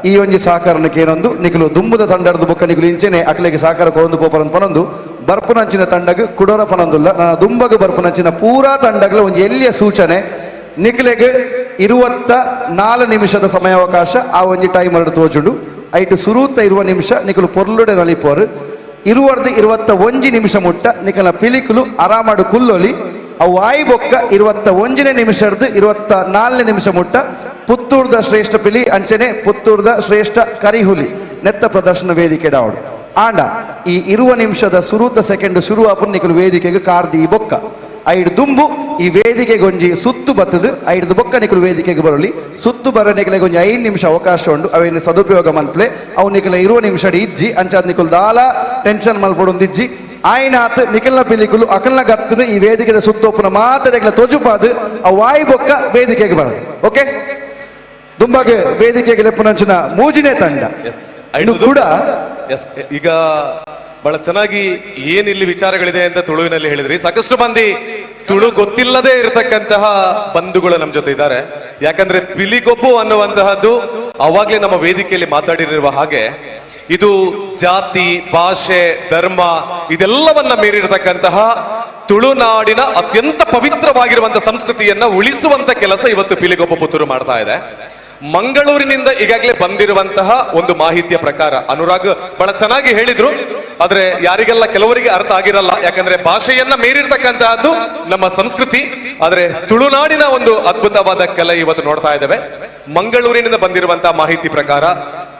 ಈ ಒಂಜಿ ಸಹಕಾರನಕ್ಕೆ ಏನೊಂದು ನಿಖಲು ದುಂಬುದ ತಂಡದ ಬೊಕ್ಕ ನಿಖಲು ಇಂಚೆನೆ ಅಕಲೆಗೆ ಸಹಕಾರ ಕೊರೊಂದು ಪೋಪರಂದ್ ಪನೊಂದು ಬರ್ಪುನಂಚಿನ ತಂಡಗ್ ಕುಡೋರ ಪನೊಂದುಲ್ಲ ನನ್ನ ದುಂಬಗ್ ಬರ್ಪುನಂಚಿನ ಪೂರಾ ತಂಡಗಳ ಒಂಜಿ ಎಲ್ಲಿಯ ಸೂಚನೆ ನಿಖಲೆಗೆ 24 ನಿಮಿಷದ ಸಮಯಾವಕಾಶ ಆ ಒಂಜಿ ಟೈಮ್ ಎರಡು ತೋಜುಂಡು. ಐಟು ಸುರೂತ ಇರುವ ನಿಮಿಷ ನಿಖಲು ಪೊರ್ಲುಡೆ ನಲಿಪೋರು 20 21 ನಿಮಿಷ ಮುಟ್ಟ ನಿಖಲ ಪಿಲಿಕುಲು ಆರಾಮಾಡು ಕುಲ್ಲೊಲಿ ಅವು ಆಯಿ ಬೊಕ್ಕ 21ನೇ ನಿಮಿಷರ್ದು 24ನೇ ನಿಮಿಷ ಮುಟ್ಟ ಪುತ್ತೂರ್ದ ಶ್ರೇಷ್ಠ ಪಿಲಿ ಅಂಚನೆ ಪುತ್ತೂರ್ದ ಶ್ರೇಷ್ಠ ಕರಿಹುಲಿ ನೆತ್ತ ಪ್ರದರ್ಶನ ವೇದಿಕೆ ಡಾವಡು. ಆಂಡ ಈ 20 ನಿಮಿಷದ ಸುರೂತ ಸೆಕೆಂಡ್ ಶುರು ಆಪುನ ನಿಕುಲು ವೇದಿಕೆಗೆ ಕಾರ್ದಿ ಬೊಕ್ಕ ಐಡ್ ದುಂಬು ಈ ವೇದಿಕೆಗೆ ಒಂಜಿ ಸುತ್ತು ಬತ್ತದು ಐಡ್ದು ಬೊಕ್ಕ ನಿಕುಲು ವೇದಿಕೆಗೆ ಬರಲಿ. ಸುತ್ತು ಬರ ನಿಕಲೆಗೆ ಒಂಜಿ 5 ನಿಮಿಷ ಅವಕಾಶ ಉಂಡು, ಅವೇನು ಸದುಪಯೋಗ ಮನ್ಪ್ಲೆ. ಅವು ನಿಕಲ 20 ನಿಮಿಷ ಇಜ್ಜಿ ಅಂಚಾದ್ ನಿಕುಲು ದಾಲ ಟೆನ್ಷನ್ ಮಲ್ಪೊಡೊಂದಿಜ್ಜಿ. ಆಯ್ನಾತ್ ನಿಕಲ್ನ ಪಿಲಿಕುಲು ಅಕಲ್ನ ಗತ್ತನು ಈ ವೇದಿಕೆದ ಸುತ್ತೊಪ್ಪುನ ಮಾತೆರೆಗ್ಲ ತೊಜುಪಾದು ಆ ವಾಯ್ ಬೊಕ್ಕ ವೇದಿಕೆಗೆ ಬರದು. ಓಕೆ, ದುಂಬಾಗೆ ವೇದಿಕೆಗೆ ಲೆಪ್ಪುನಂಚಿನ ಮೂಜಿನೇ ತಂಡ ಇನ್ನು ಕೂಡ. ಈಗ ಬಹಳ ಚೆನ್ನಾಗಿ ಏನಿಲ್ಲಿ ವಿಚಾರಗಳಿದೆ ಅಂತ ತುಳುವಿನಲ್ಲಿ ಹೇಳಿದ್ರಿ. ಸಾಕಷ್ಟು ಮಂದಿ ತುಳು ಗೊತ್ತಿಲ್ಲದೆ ಇರತಕ್ಕಂತಹ ಬಂಧುಗಳು ನಮ್ಮ ಜೊತೆ ಇದ್ದಾರೆ. ಯಾಕಂದ್ರೆ ಪಿಲಿಗೊಬ್ಬು ಅನ್ನುವಂತಹದ್ದು ಅವಾಗ್ಲೇ ನಮ್ಮ ವೇದಿಕೆಯಲ್ಲಿ ಮಾತಾಡಿರುವ ಹಾಗೆ ಇದು ಜಾತಿ, ಭಾಷೆ, ಧರ್ಮ ಇದೆಲ್ಲವನ್ನ ಮೀರಿರತಕ್ಕಂತಹ ತುಳುನಾಡಿನ ಅತ್ಯಂತ ಪವಿತ್ರವಾಗಿರುವಂತಹ ಸಂಸ್ಕೃತಿಯನ್ನ ಉಳಿಸುವಂತ ಕೆಲಸ ಇವತ್ತು ಪಿಲಿಗೊಬ್ಬ ಪುತ್ತೂರು ಮಾಡ್ತಾ ಇದೆ. ಮಂಗಳೂರಿನಿಂದ ಈಗಾಗಲೇ ಬಂದಿರುವಂತಹ ಒಂದು ಮಾಹಿತಿಯ ಪ್ರಕಾರ ಅನುರಾಗ್ ಬಹಳ ಚೆನ್ನಾಗಿ ಹೇಳಿದ್ರು. ಆದ್ರೆ ಯಾರಿಗೆಲ್ಲ ಕೆಲವರಿಗೆ ಅರ್ಥ ಆಗಿರಲ್ಲ, ಯಾಕಂದ್ರೆ ಭಾಷೆಯನ್ನ ಮೀರಿರ್ತಕ್ಕಂತಹದ್ದು ನಮ್ಮ ಸಂಸ್ಕೃತಿ. ಆದ್ರೆ ತುಳುನಾಡಿನ ಒಂದು ಅದ್ಭುತವಾದ ಕಲೆ ಇವತ್ತು ನೋಡ್ತಾ ಇದ್ದೇವೆ. ಮಂಗಳೂರಿನಿಂದ ಬಂದಿರುವಂತಹ ಮಾಹಿತಿ ಪ್ರಕಾರ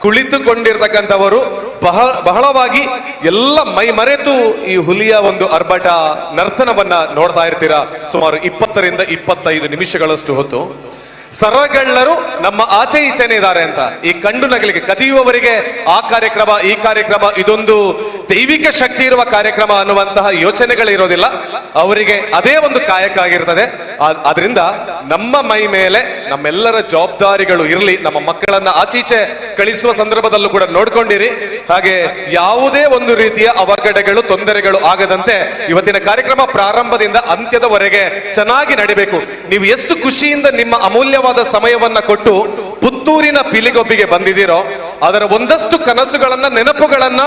ಕುಳಿತುಕೊಂಡಿರ್ತಕ್ಕಂಥವರು ಬಹಳವಾಗಿ ಎಲ್ಲ ಮೈ ಮರೆತು ಈ ಹುಲಿಯ ಒಂದು ಅರ್ಭಟ ನರ್ತನವನ್ನ ನೋಡ್ತಾ ಇರ್ತೀರಾ. ಸುಮಾರು 20 ರಿಂದ 25 ನಿಮಿಷಗಳಷ್ಟು ಹೊತ್ತು ಸರಗಳ್ಳರು ನಮ್ಮ ಆಚೆ ಈಚೆನೆ ಇದ್ದಾರೆ ಅಂತ ಈ ಕಂಡು ನಗಲಿಗೆ ಕದಿಯುವವರಿಗೆ ಆ ಕಾರ್ಯಕ್ರಮ ಈ ಕಾರ್ಯಕ್ರಮ ಇದೊಂದು ದೈವಿಕ ಶಕ್ತಿ ಇರುವ ಕಾರ್ಯಕ್ರಮ ಅನ್ನುವಂತಹ ಯೋಚನೆಗಳಿರೋದಿಲ್ಲ, ಅವರಿಗೆ ಅದೇ ಒಂದು ಕಾಯಕ ಆಗಿರ್ತದೆ. ಆದ್ರಿಂದ ನಮ್ಮ ಮೈ ಮೇಲೆ ನಮ್ಮೆಲ್ಲರ ಜವಾಬ್ದಾರಿಗಳು ಇರಲಿ. ನಮ್ಮ ಮಕ್ಕಳನ್ನ ಆಚೀಚೆ ಕಳಿಸುವ ಸಂದರ್ಭದಲ್ಲೂ ಕೂಡ ನೋಡ್ಕೊಂಡಿರಿ. ಹಾಗೆ ಯಾವುದೇ ಒಂದು ರೀತಿಯ ಅವಘಡಗಳು ತೊಂದರೆಗಳು ಆಗದಂತೆ ಇವತ್ತಿನ ಕಾರ್ಯಕ್ರಮ ಪ್ರಾರಂಭದಿಂದ ಅಂತ್ಯದವರೆಗೆ ಚೆನ್ನಾಗಿ ನಡಿಬೇಕು. ನೀವು ಎಷ್ಟು ಖುಷಿಯಿಂದ ನಿಮ್ಮ ಅಮೂಲ್ಯವಾದ ಸಮಯವನ್ನ ಕೊಟ್ಟು ಪುತ್ತೂರಿನ ಪಿಲಿಗೊಬ್ಬಿಗೆ ಬಂದಿದ್ದೀರೋ ಅದರ ಒಂದಷ್ಟು ಕನಸುಗಳನ್ನ, ನೆನಪುಗಳನ್ನ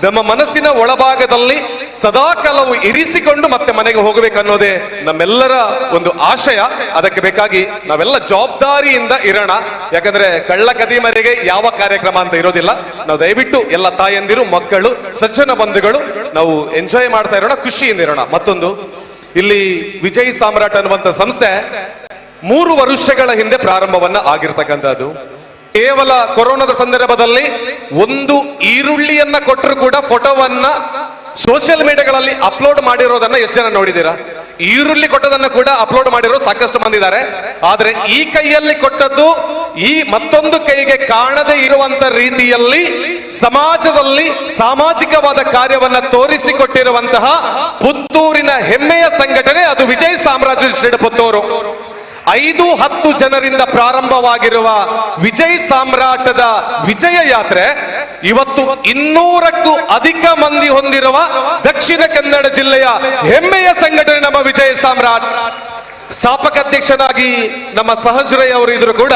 ನಮ್ಮ ಮನಸ್ಸಿನ ಒಳಭಾಗದಲ್ಲಿ ಸದಾ ಕಾಲವು ಇರಿಸಿಕೊಂಡು ಮತ್ತೆ ಮನೆಗೆ ಹೋಗಬೇಕನ್ನೋದೇ ನಮ್ಮೆಲ್ಲರ ಒಂದು ಆಶಯ. ಅದಕ್ಕೆ ಬೇಕಾಗಿ ನಾವೆಲ್ಲ ಜವಾಬ್ದಾರಿಯಿಂದ ಇರೋಣ. ಯಾಕಂದ್ರೆ ಕಳ್ಳ ಕದೀಮರಿಗೆ ಯಾವ ಕಾರ್ಯಕ್ರಮ ಅಂತ ಇರೋದಿಲ್ಲ. ನಾವು ದಯವಿಟ್ಟು ಎಲ್ಲ ತಾಯಂದಿರು, ಮಕ್ಕಳು, ಸಜ್ಜನ ಬಂಧುಗಳು ನಾವು ಎಂಜಾಯ್ ಮಾಡ್ತಾ ಇರೋಣ, ಖುಷಿಯಿಂದ ಇರೋಣ. ಮತ್ತೊಂದು, ಇಲ್ಲಿ ವಿಜಯ್ ಸಾಮ್ರಾಟ್ ಅನ್ನುವಂಥ ಸಂಸ್ಥೆ 3 ವರ್ಷಗಳ ಹಿಂದೆ ಪ್ರಾರಂಭವನ್ನ ಆಗಿರ್ತಕ್ಕಂಥದ್ದು. ಕೇವಲ ಕೊರೋನಾದ ಸಂದರ್ಭದಲ್ಲಿ ಒಂದು ಈರುಳ್ಳಿಯನ್ನ ಕೊಟ್ಟರು ಕೂಡ ಫೋಟೋವನ್ನ ಸೋಷಿಯಲ್ ಮೀಡಿಯಾಗಳಲ್ಲಿ ಅಪ್ಲೋಡ್ ಮಾಡಿರೋದನ್ನ ಎಷ್ಟು ಜನ ನೋಡಿದೀರಾ? ಈರುಳ್ಳಿ ಕೊಟ್ಟದನ್ನ ಕೂಡ ಅಪ್ಲೋಡ್ ಮಾಡಿರೋ ಸಾಕಷ್ಟು ಮಂದಿದ್ದಾರೆ. ಆದ್ರೆ ಈ ಕೈಯಲ್ಲಿ ಕೊಟ್ಟದ್ದು ಈ ಮತ್ತೊಂದು ಕೈಗೆ ಕಾಣದೇ ಇರುವಂತ ರೀತಿಯಲ್ಲಿ ಸಮಾಜದಲ್ಲಿ ಸಾಮಾಜಿಕವಾದ ಕಾರ್ಯವನ್ನ ತೋರಿಸಿಕೊಟ್ಟಿರುವಂತಹ ಪುತ್ತೂರಿನ ಹೆಮ್ಮೆಯ ಸಂಘಟನೆ ಅದು ವಿಜಯ್ ಸಾಮ್ರಾಜ್ಯ ಪುತ್ತೂರು. 5-10 ಜನರಿಂದ ಪ್ರಾರಂಭವಾಗಿರುವ ವಿಜಯ್ ಸಾಮ್ರಾಟದ ವಿಜಯ ಯಾತ್ರೆ ಇವತ್ತು 200ಕ್ಕೂ ಅಧಿಕ ಮಂದಿ ಹೊಂದಿರುವ ದಕ್ಷಿಣ ಕನ್ನಡ ಜಿಲ್ಲೆಯ ಹೆಮ್ಮೆಯ ಸಂಘಟನೆ ನಮ್ಮ ವಿಜಯ ಸಾಮ್ರಾಟ್. ಸ್ಥಾಪಕ ಅಧ್ಯಕ್ಷನಾಗಿ ನಮ್ಮ ಸಹಜ್ ರೈ ಅವರು ಇದ್ರು ಕೂಡ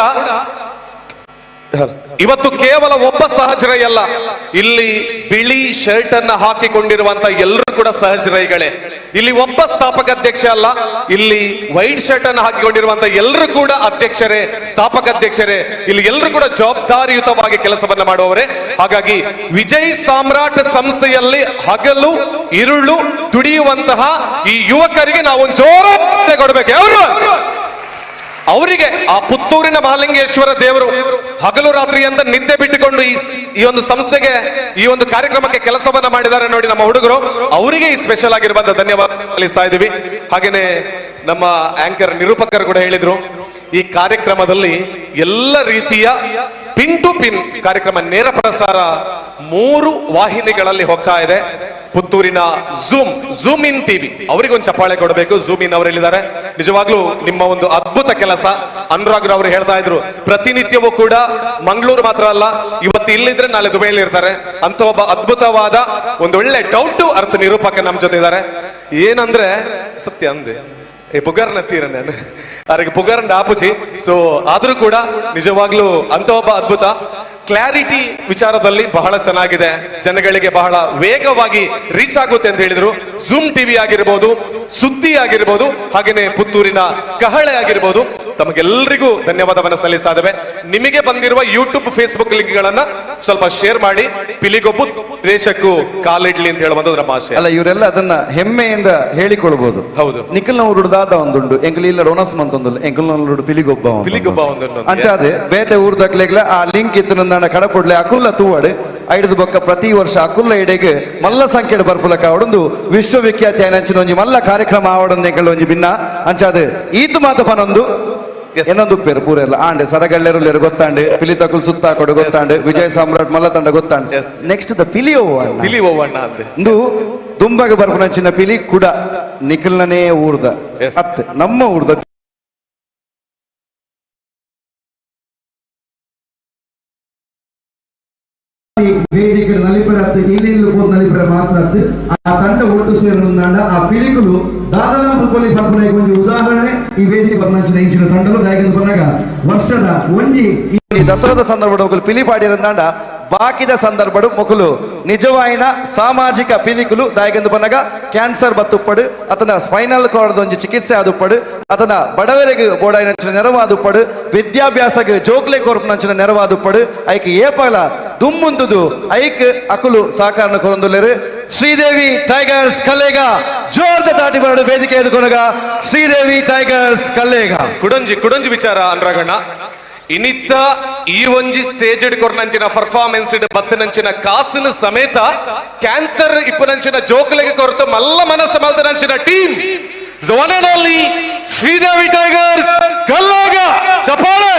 ಇವತ್ತು ಕೇವಲ ಒಬ್ಬ ಸಹಜ್ ರೈ ಅಲ್ಲ, ಇಲ್ಲಿ ಬಿಳಿ ಶರ್ಟ್ ಅನ್ನ ಹಾಕಿಕೊಂಡಿರುವಂತ ಎಲ್ಲರೂ ಕೂಡ ಸಹಜ್ ರೈಗಳೇ. ಇಲ್ಲಿ ಒಬ್ಬ ಸ್ಥಾಪಕ ಅಧ್ಯಕ್ಷ ಅಲ್ಲ, ಇಲ್ಲಿ ವೈಟ್ ಶರ್ಟ್ ಅನ್ನು ಹಾಕಿಕೊಂಡಿರುವಂತ ಎಲ್ಲರೂ ಕೂಡ ಅಧ್ಯಕ್ಷರೇ, ಸ್ಥಾಪಕ ಅಧ್ಯಕ್ಷರೇ. ಇಲ್ಲಿ ಎಲ್ಲರೂ ಕೂಡ ಜವಾಬ್ದಾರಿಯುತವಾಗಿ ಕೆಲಸವನ್ನ ಮಾಡುವವರೇ. ಹಾಗಾಗಿ ವಿಜಯ್ ಸಾಮ್ರಾಟ್ ಸಂಸ್ಥೆಯಲ್ಲಿ ಹಗಲು ಇರುಳು ದುಡಿಯುವಂತಹ ಈ ಯುವಕರಿಗೆ ನಾವು ಒಂದು ಜೋರ ಕೊಡ್ಬೇಕು. ಅವರು ಅವರಿಗೆ ಆ ಪುತ್ತೂರಿನ ಮಹಾಲಿಂಗೇಶ್ವರ ದೇವರು ಹಗಲು ರಾತ್ರಿ ಅಂತ ನಿದ್ದೆ ಬಿಟ್ಟುಕೊಂಡು ಈ ಒಂದು ಸಂಸ್ಥೆಗೆ, ಈ ಒಂದು ಕಾರ್ಯಕ್ರಮಕ್ಕೆ ಕೆಲಸವನ್ನ ಮಾಡಿದ್ದಾರೆ ನೋಡಿ ನಮ್ಮ ಹುಡುಗರು. ಅವರಿಗೆ ಈ ಸ್ಪೆಷಲ್ ಆಗಿರುವಂತ ಧನ್ಯವಾದ ಸಲ್ಲಿಸ್ತಾ ಇದ್ದೀವಿ. ಹಾಗೇನೆ ನಮ್ಮ ಆಂಕರ್ ನಿರೂಪಕರು ಕೂಡ ಹೇಳಿದ್ರು, ಈ ಕಾರ್ಯಕ್ರಮದಲ್ಲಿ ಎಲ್ಲ ರೀತಿಯ pin to pin ಕಾರ್ಯಕ್ರಮ ನೇರ ಪ್ರಸಾರ 3 ವಾಹಿನಿಗಳಲ್ಲಿ ಹೋಗ್ತಾ ಇದೆ. ಪುತ್ತೂರಿನ zoom in TV ಅವರಿಗೊಂದು ಚಪ್ಪಾಳೆ ಕೊಡಬೇಕು. ಝೂಮ್ ಇನ್ ಅವರೆಲ್ಲಿದ್ದಾರೆ? ನಿಜವಾಗ್ಲೂ ನಿಮ್ಮ ಒಂದು ಅದ್ಭುತ ಕೆಲಸ. ಅನುರಾಗ್ ಅವರು ಹೇಳ್ತಾ ಇದ್ರು, ಪ್ರತಿನಿತ್ಯವೂ ಕೂಡ ಮಂಗಳೂರು ಮಾತ್ರ ಅಲ್ಲ, ಇವತ್ತು ಇಲ್ಲಿದ್ರೆ ನಾಳೆ ದುಬೈಲಿ ಇರ್ತಾರೆ ಅಂತ ಒಬ್ಬ ಅದ್ಭುತವಾದ ಒಂದು ಒಳ್ಳೆ down to earth ನಿರೂಪಕ ನಮ್ ಜೊತೆ ಇದ್ದಾರೆ. ಏನಂದ್ರೆ ಸತ್ಯ ಅಂದೆ ಈ ಬುಗರ್ನ ತೀರ ನಾನು ಅವ್ರಿಗೆ ಬುಗರ್ನ ಆಪುಜಿ. ಸೊ ಆದ್ರೂ ಕೂಡ ನಿಜವಾಗ್ಲೂ ಅಂತ ಒಬ್ಬ ಅದ್ಭುತ ಕ್ಲಾರಿಟಿ ವಿಚಾರದಲ್ಲಿ ಬಹಳ ಚೆನ್ನಾಗಿದೆ, ಜನಗಳಿಗೆ ಬಹಳ ವೇಗವಾಗಿ ರೀಚ್ ಆಗುತ್ತೆ ಅಂತ ಹೇಳಿದ್ರು. ಝೂಮ್ ಟಿವಿ ಆಗಿರ್ಬೋದು, ಸುದ್ದಿ ಆಗಿರ್ಬೋದು, ಹಾಗೇನೆ ಪುತ್ತೂರಿನ ಕಹಳೆ ಆಗಿರ್ಬೋದು, ತಮಗೆಲ್ಲರಿಗೂ ಧನ್ಯವಾದವನ್ನು ಸಲ್ಲಿಸ್ತಾ ಇದ್ದೇವೆ. ನಿಮಗೆ ಬಂದಿರುವ ಯೂಟ್ಯೂಬ್, ಫೇಸ್ಬುಕ್ ಲಿಂಕ್ಗಳನ್ನ ಸ್ವಲ್ಪ ಶೇರ್ ಮಾಡಿ. ಪಿಲಿಗೊಬ್ಬು ದೇಶಕ್ಕೂ ಕಾಲಿಡ್ಲಿ ಅಂತ ಹೇಳುವಂಥದ್ದು ನಮ್ಮ ಆಶಯ. ಅಲ್ಲ, ಇವರೆಲ್ಲ ಅದನ್ನ ಹೆಮ್ಮೆಯಿಂದ ಹೇಳಿಕೊಳ್ಬಹುದು. ಹೌದು. ನಿಖಲ್ನ ಊರುಡ್ದಾದ ಒಂದುಂಡು, ಎಂಕಲ್ ಇಲ್ಲ ರೋನಸ್ ಮಂತೊಂದುಲ್ಲ, ಎಂಕಲ್ನ ಪಿಲಿಗೊಬ್ಬ ಒಂದು. ಪಿಲಿಗೊಬ್ಬ ಒಂದುಂಡು. ಅಂಚಾದೆ ಬೇತೆ ಊರ್ದಕ್ಲೆಗ್ಲ ಆ ಲಿಂಕ್ ಇತ್ತು ನಂದಾಣ ಕಡಪೊಡ್ಲೆ ಅಕುಲ್ಲ ತೂವಾಡು. ಐದು ಬೊಕ್ಕ ಪ್ರತಿ ವರ್ಷ ಅಕುಲ್ಲ ಇಡೆಗೆ ಮಲ್ಲ ಸಂಖ್ಯೆಡ್ ಬರ್ಪುಲಕ ಅವಡೊಂದು ವಿಶ್ವವಿಖ್ಯಾತಿ ಆಯ್ನಂಚಿನ ಒಂಜಿ ಮಲ್ಲ ಕಾರ್ಯಕ್ರಮ ಆವಡೊಂದು ಎಂಕಲ್ ಒಂಜಿ ಭಿನ್ನ. ಅಂಚಾದೆ ಈತು ಮಾತ ಪನೊಂದು ಏನೊಂದು ಉಪ್ಪೇರು ಪೂರೆಲ್ಲ ಆಂಡೆ ಸರಗಳ್ಳೆರುಲ್ಲೇರು ಗೊತ್ತಾಂಡೆ, ಪಿಲಿ ತಕುಲ್ ಸುತ್ತ ಕೊಡು ಗೊತ್ತಾಂಡೆ, ವಿಜಯ ಸಾಮ್ರಾಟ್ ಮಲ್ಲ ತಂಡ ಗೊತ್ತಾಂಡೆ. ನೆಕ್ಸ್ಟ್ the ಪಿಲಿ ಓವಣ್ಣ. ಪಿಲಿ ಓವಣ್ಣ ಅಂದೆ. ಇಂದು ದುಂಬಾಗ ಬರ್ಪುನಂಚಿನ ಪಿಲಿ ಕುಡ ನಿಖಲ್ನನೇ ಊರ್ದ ಅತ್ತೆ ನಮ್ಮ ಊರ್ದ. ವೇದಿಕೆ ನಲಿಪರತ್ತು ಇಲ್ಲಿ ಪೋದು ನಲಿಪರ ಮಾತ್ರ ಆ ತಂಡ ಒಟ್ಟು ಸೇರಿದಂಡ ಆ ಪಿಲಿಕುಲು ದಾದಲ ಮುಕ್ಕೊಲಿ ಪರ್ಪುನ ಒಂಜಿ ಉದಾಹರಣೆ ಈ ವೇದಿಕೆ ಬರ್ನಂಚಿನ ಇಂಚಿನ ತಂಡಲು. ದಾಯಕಂದು ಪನ್ನಗ ವರ್ಷದ ಒಂಜಿ ಈ ದಸರಾದ ಸಂದರ್ಭದ ಮೊಕುಲು ಪಿಲಿ ಪಾಡಿರಂದಾಂಡ ಬಾಕಿದ ಸಂದರ್ಭಡು ಮೊಕುಲು ನಿಜವಾಯಿನ ಸಾಮಾಜಿಕ ಪಿಲಿಕುಲು. ದಾಯಕಂದು ಪನ್ನಗ ಕ್ಯಾನ್ಸರ್ ಬತ್ತುಪ್ಪಡು, ಅತನ ಸ್ಪೈನಲ್ ಕಾರ್ಡ್ ಒಂಜಿ ಚಿಕಿತ್ಸೆ ಆದುಪ್ಪಡು, ಅತನ ಬಡವರಿಗೆ ಬೋಡಾಯಿನಂಚಿನ ನೆರವಾದುಪ್ಪಡು, ವಿದ್ಯಾಭ್ಯಾಸಕ್ಕೆ ಜೋಕ್ಲೆ ಕೊರ್ಪುನಂಚಿನ ನೆರವಾದುಪ್ಪಡು. ಐಕ್ ಏಪಲ ದುಮ್ಮುಂತುದು ಐಕ್ ಅಕುಲು ಸಾಕಾರನ ಕೊರೊಂದುಲ್ಲೆರು. ಶ್ರೀದೇವಿ ಟೈಗರ್ಸ್ ಕಲ್ಲೇಗ ಜೋರ್ದ ತಾಟಿ ಬರಡು ವೇದಿಕೆ ಎದುಕೊನಗ ಶ್ರೀದೇವಿ ಟೈಗರ್ಸ್ ಕಲ್ಲೇಗ. ಕುಡೊಂಜಿ ಕುಡೊಂಜಿ ವಿಚಾರ ಅನ್ರಗಣ್ಣ, ಇನಿತ್ತ ಈ ಒಂಜಿ ಸ್ಟೇಜ್ ಕೊರ್ನಂಚಿನ ಪರ್ಫಾರ್ಮೆನ್ಸ್ ಬತ್ತನಂಚಿನ ಕಾಸಿನ ಸಮೇತ ಕ್ಯಾನ್ಸರ್ ಇಪ್ಪನಂಚಿನ ಜೋಕ್ಲೆಗೆ ಕೊರತು ಮಲ್ಲ ಮನಸ್ಸು ಮಲ್ದನಂಚಿನ team one and only Sridevi Tigers ಕಲ್ಲಾಗ. ಚಪಾಳೆ.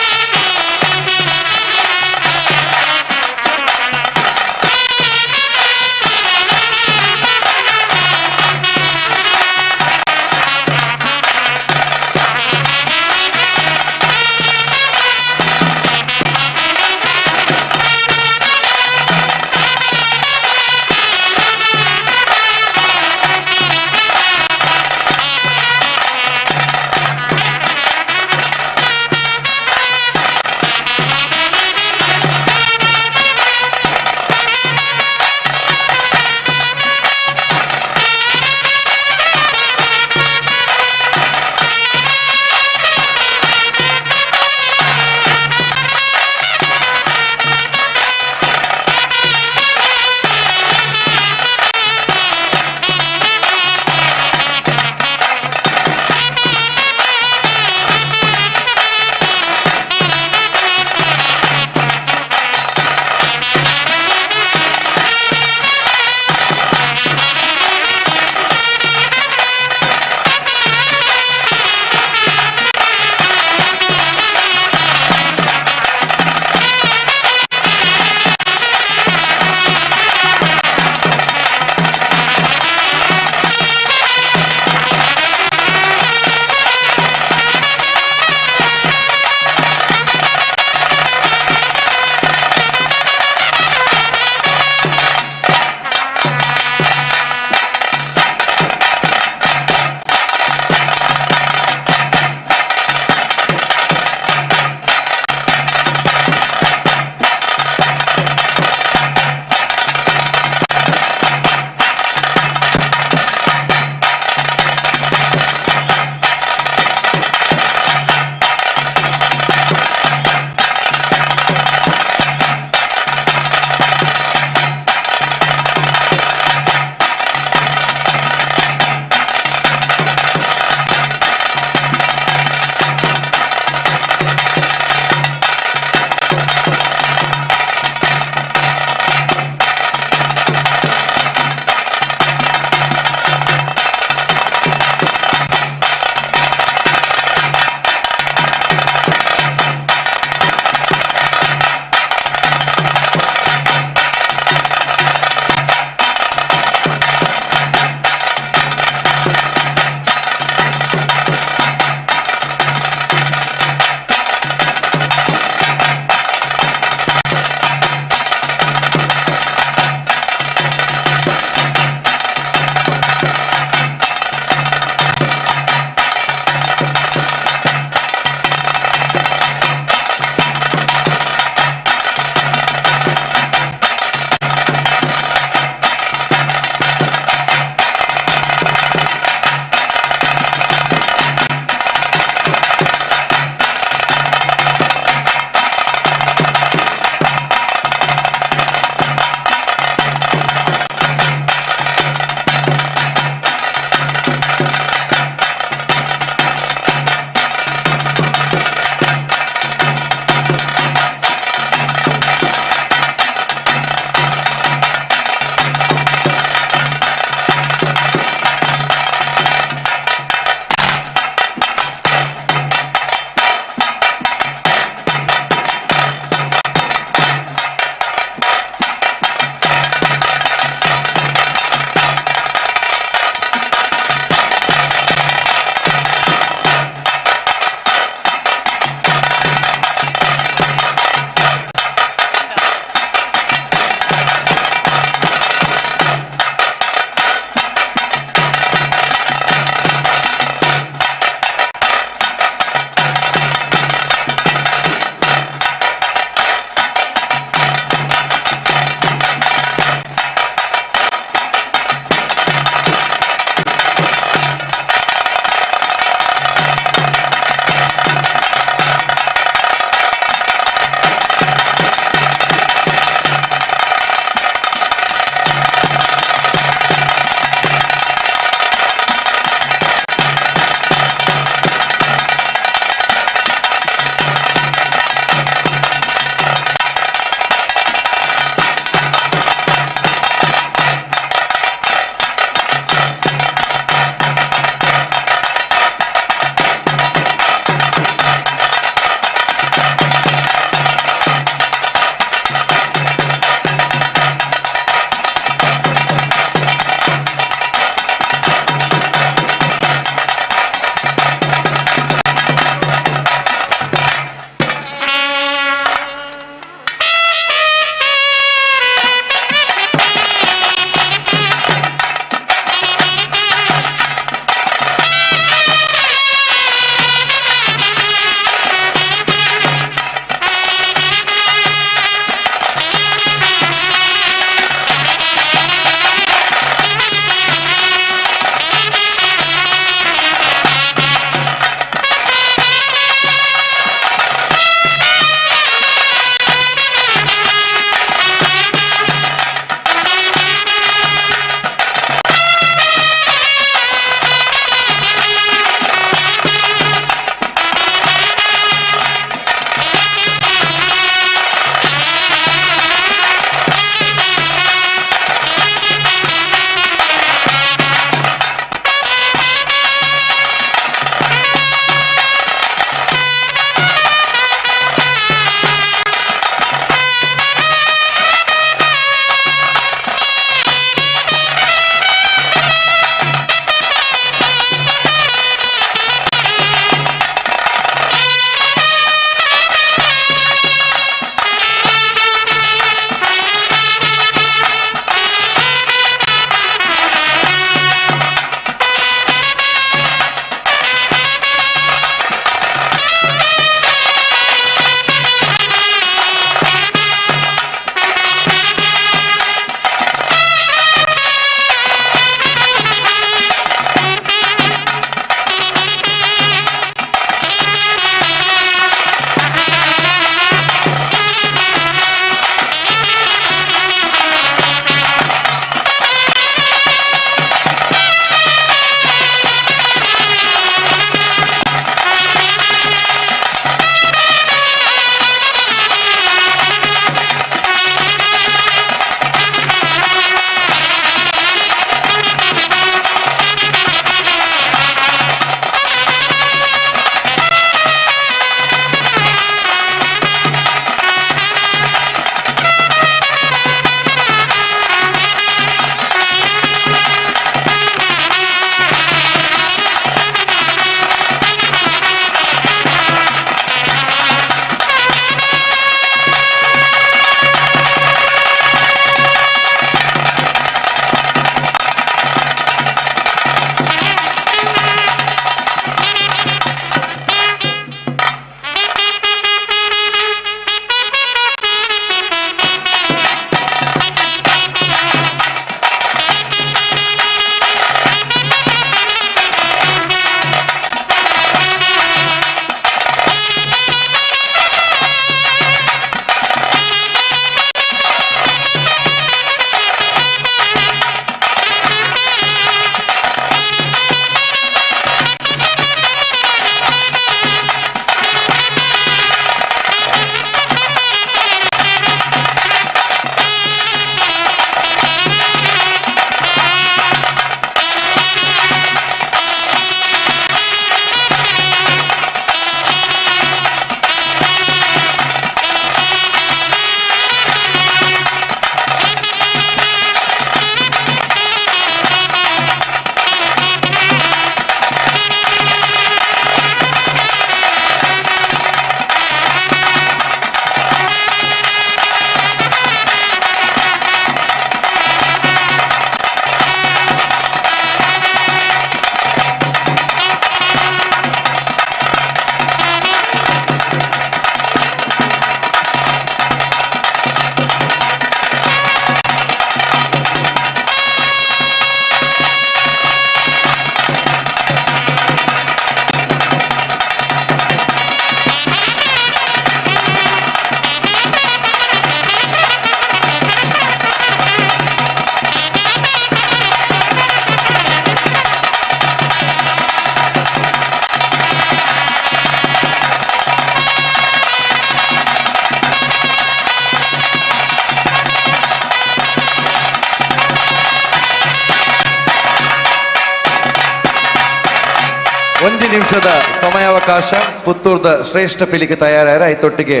ಒಂದು ನಿಮಿಷದ ಸಮಯಾವಕಾಶ. ಪುತ್ತೂರ್ದ ಶ್ರೇಷ್ಠ ಪಿಲಿಗೆ ತಯಾರಾರ ಐತೊಟ್ಟಿಗೆ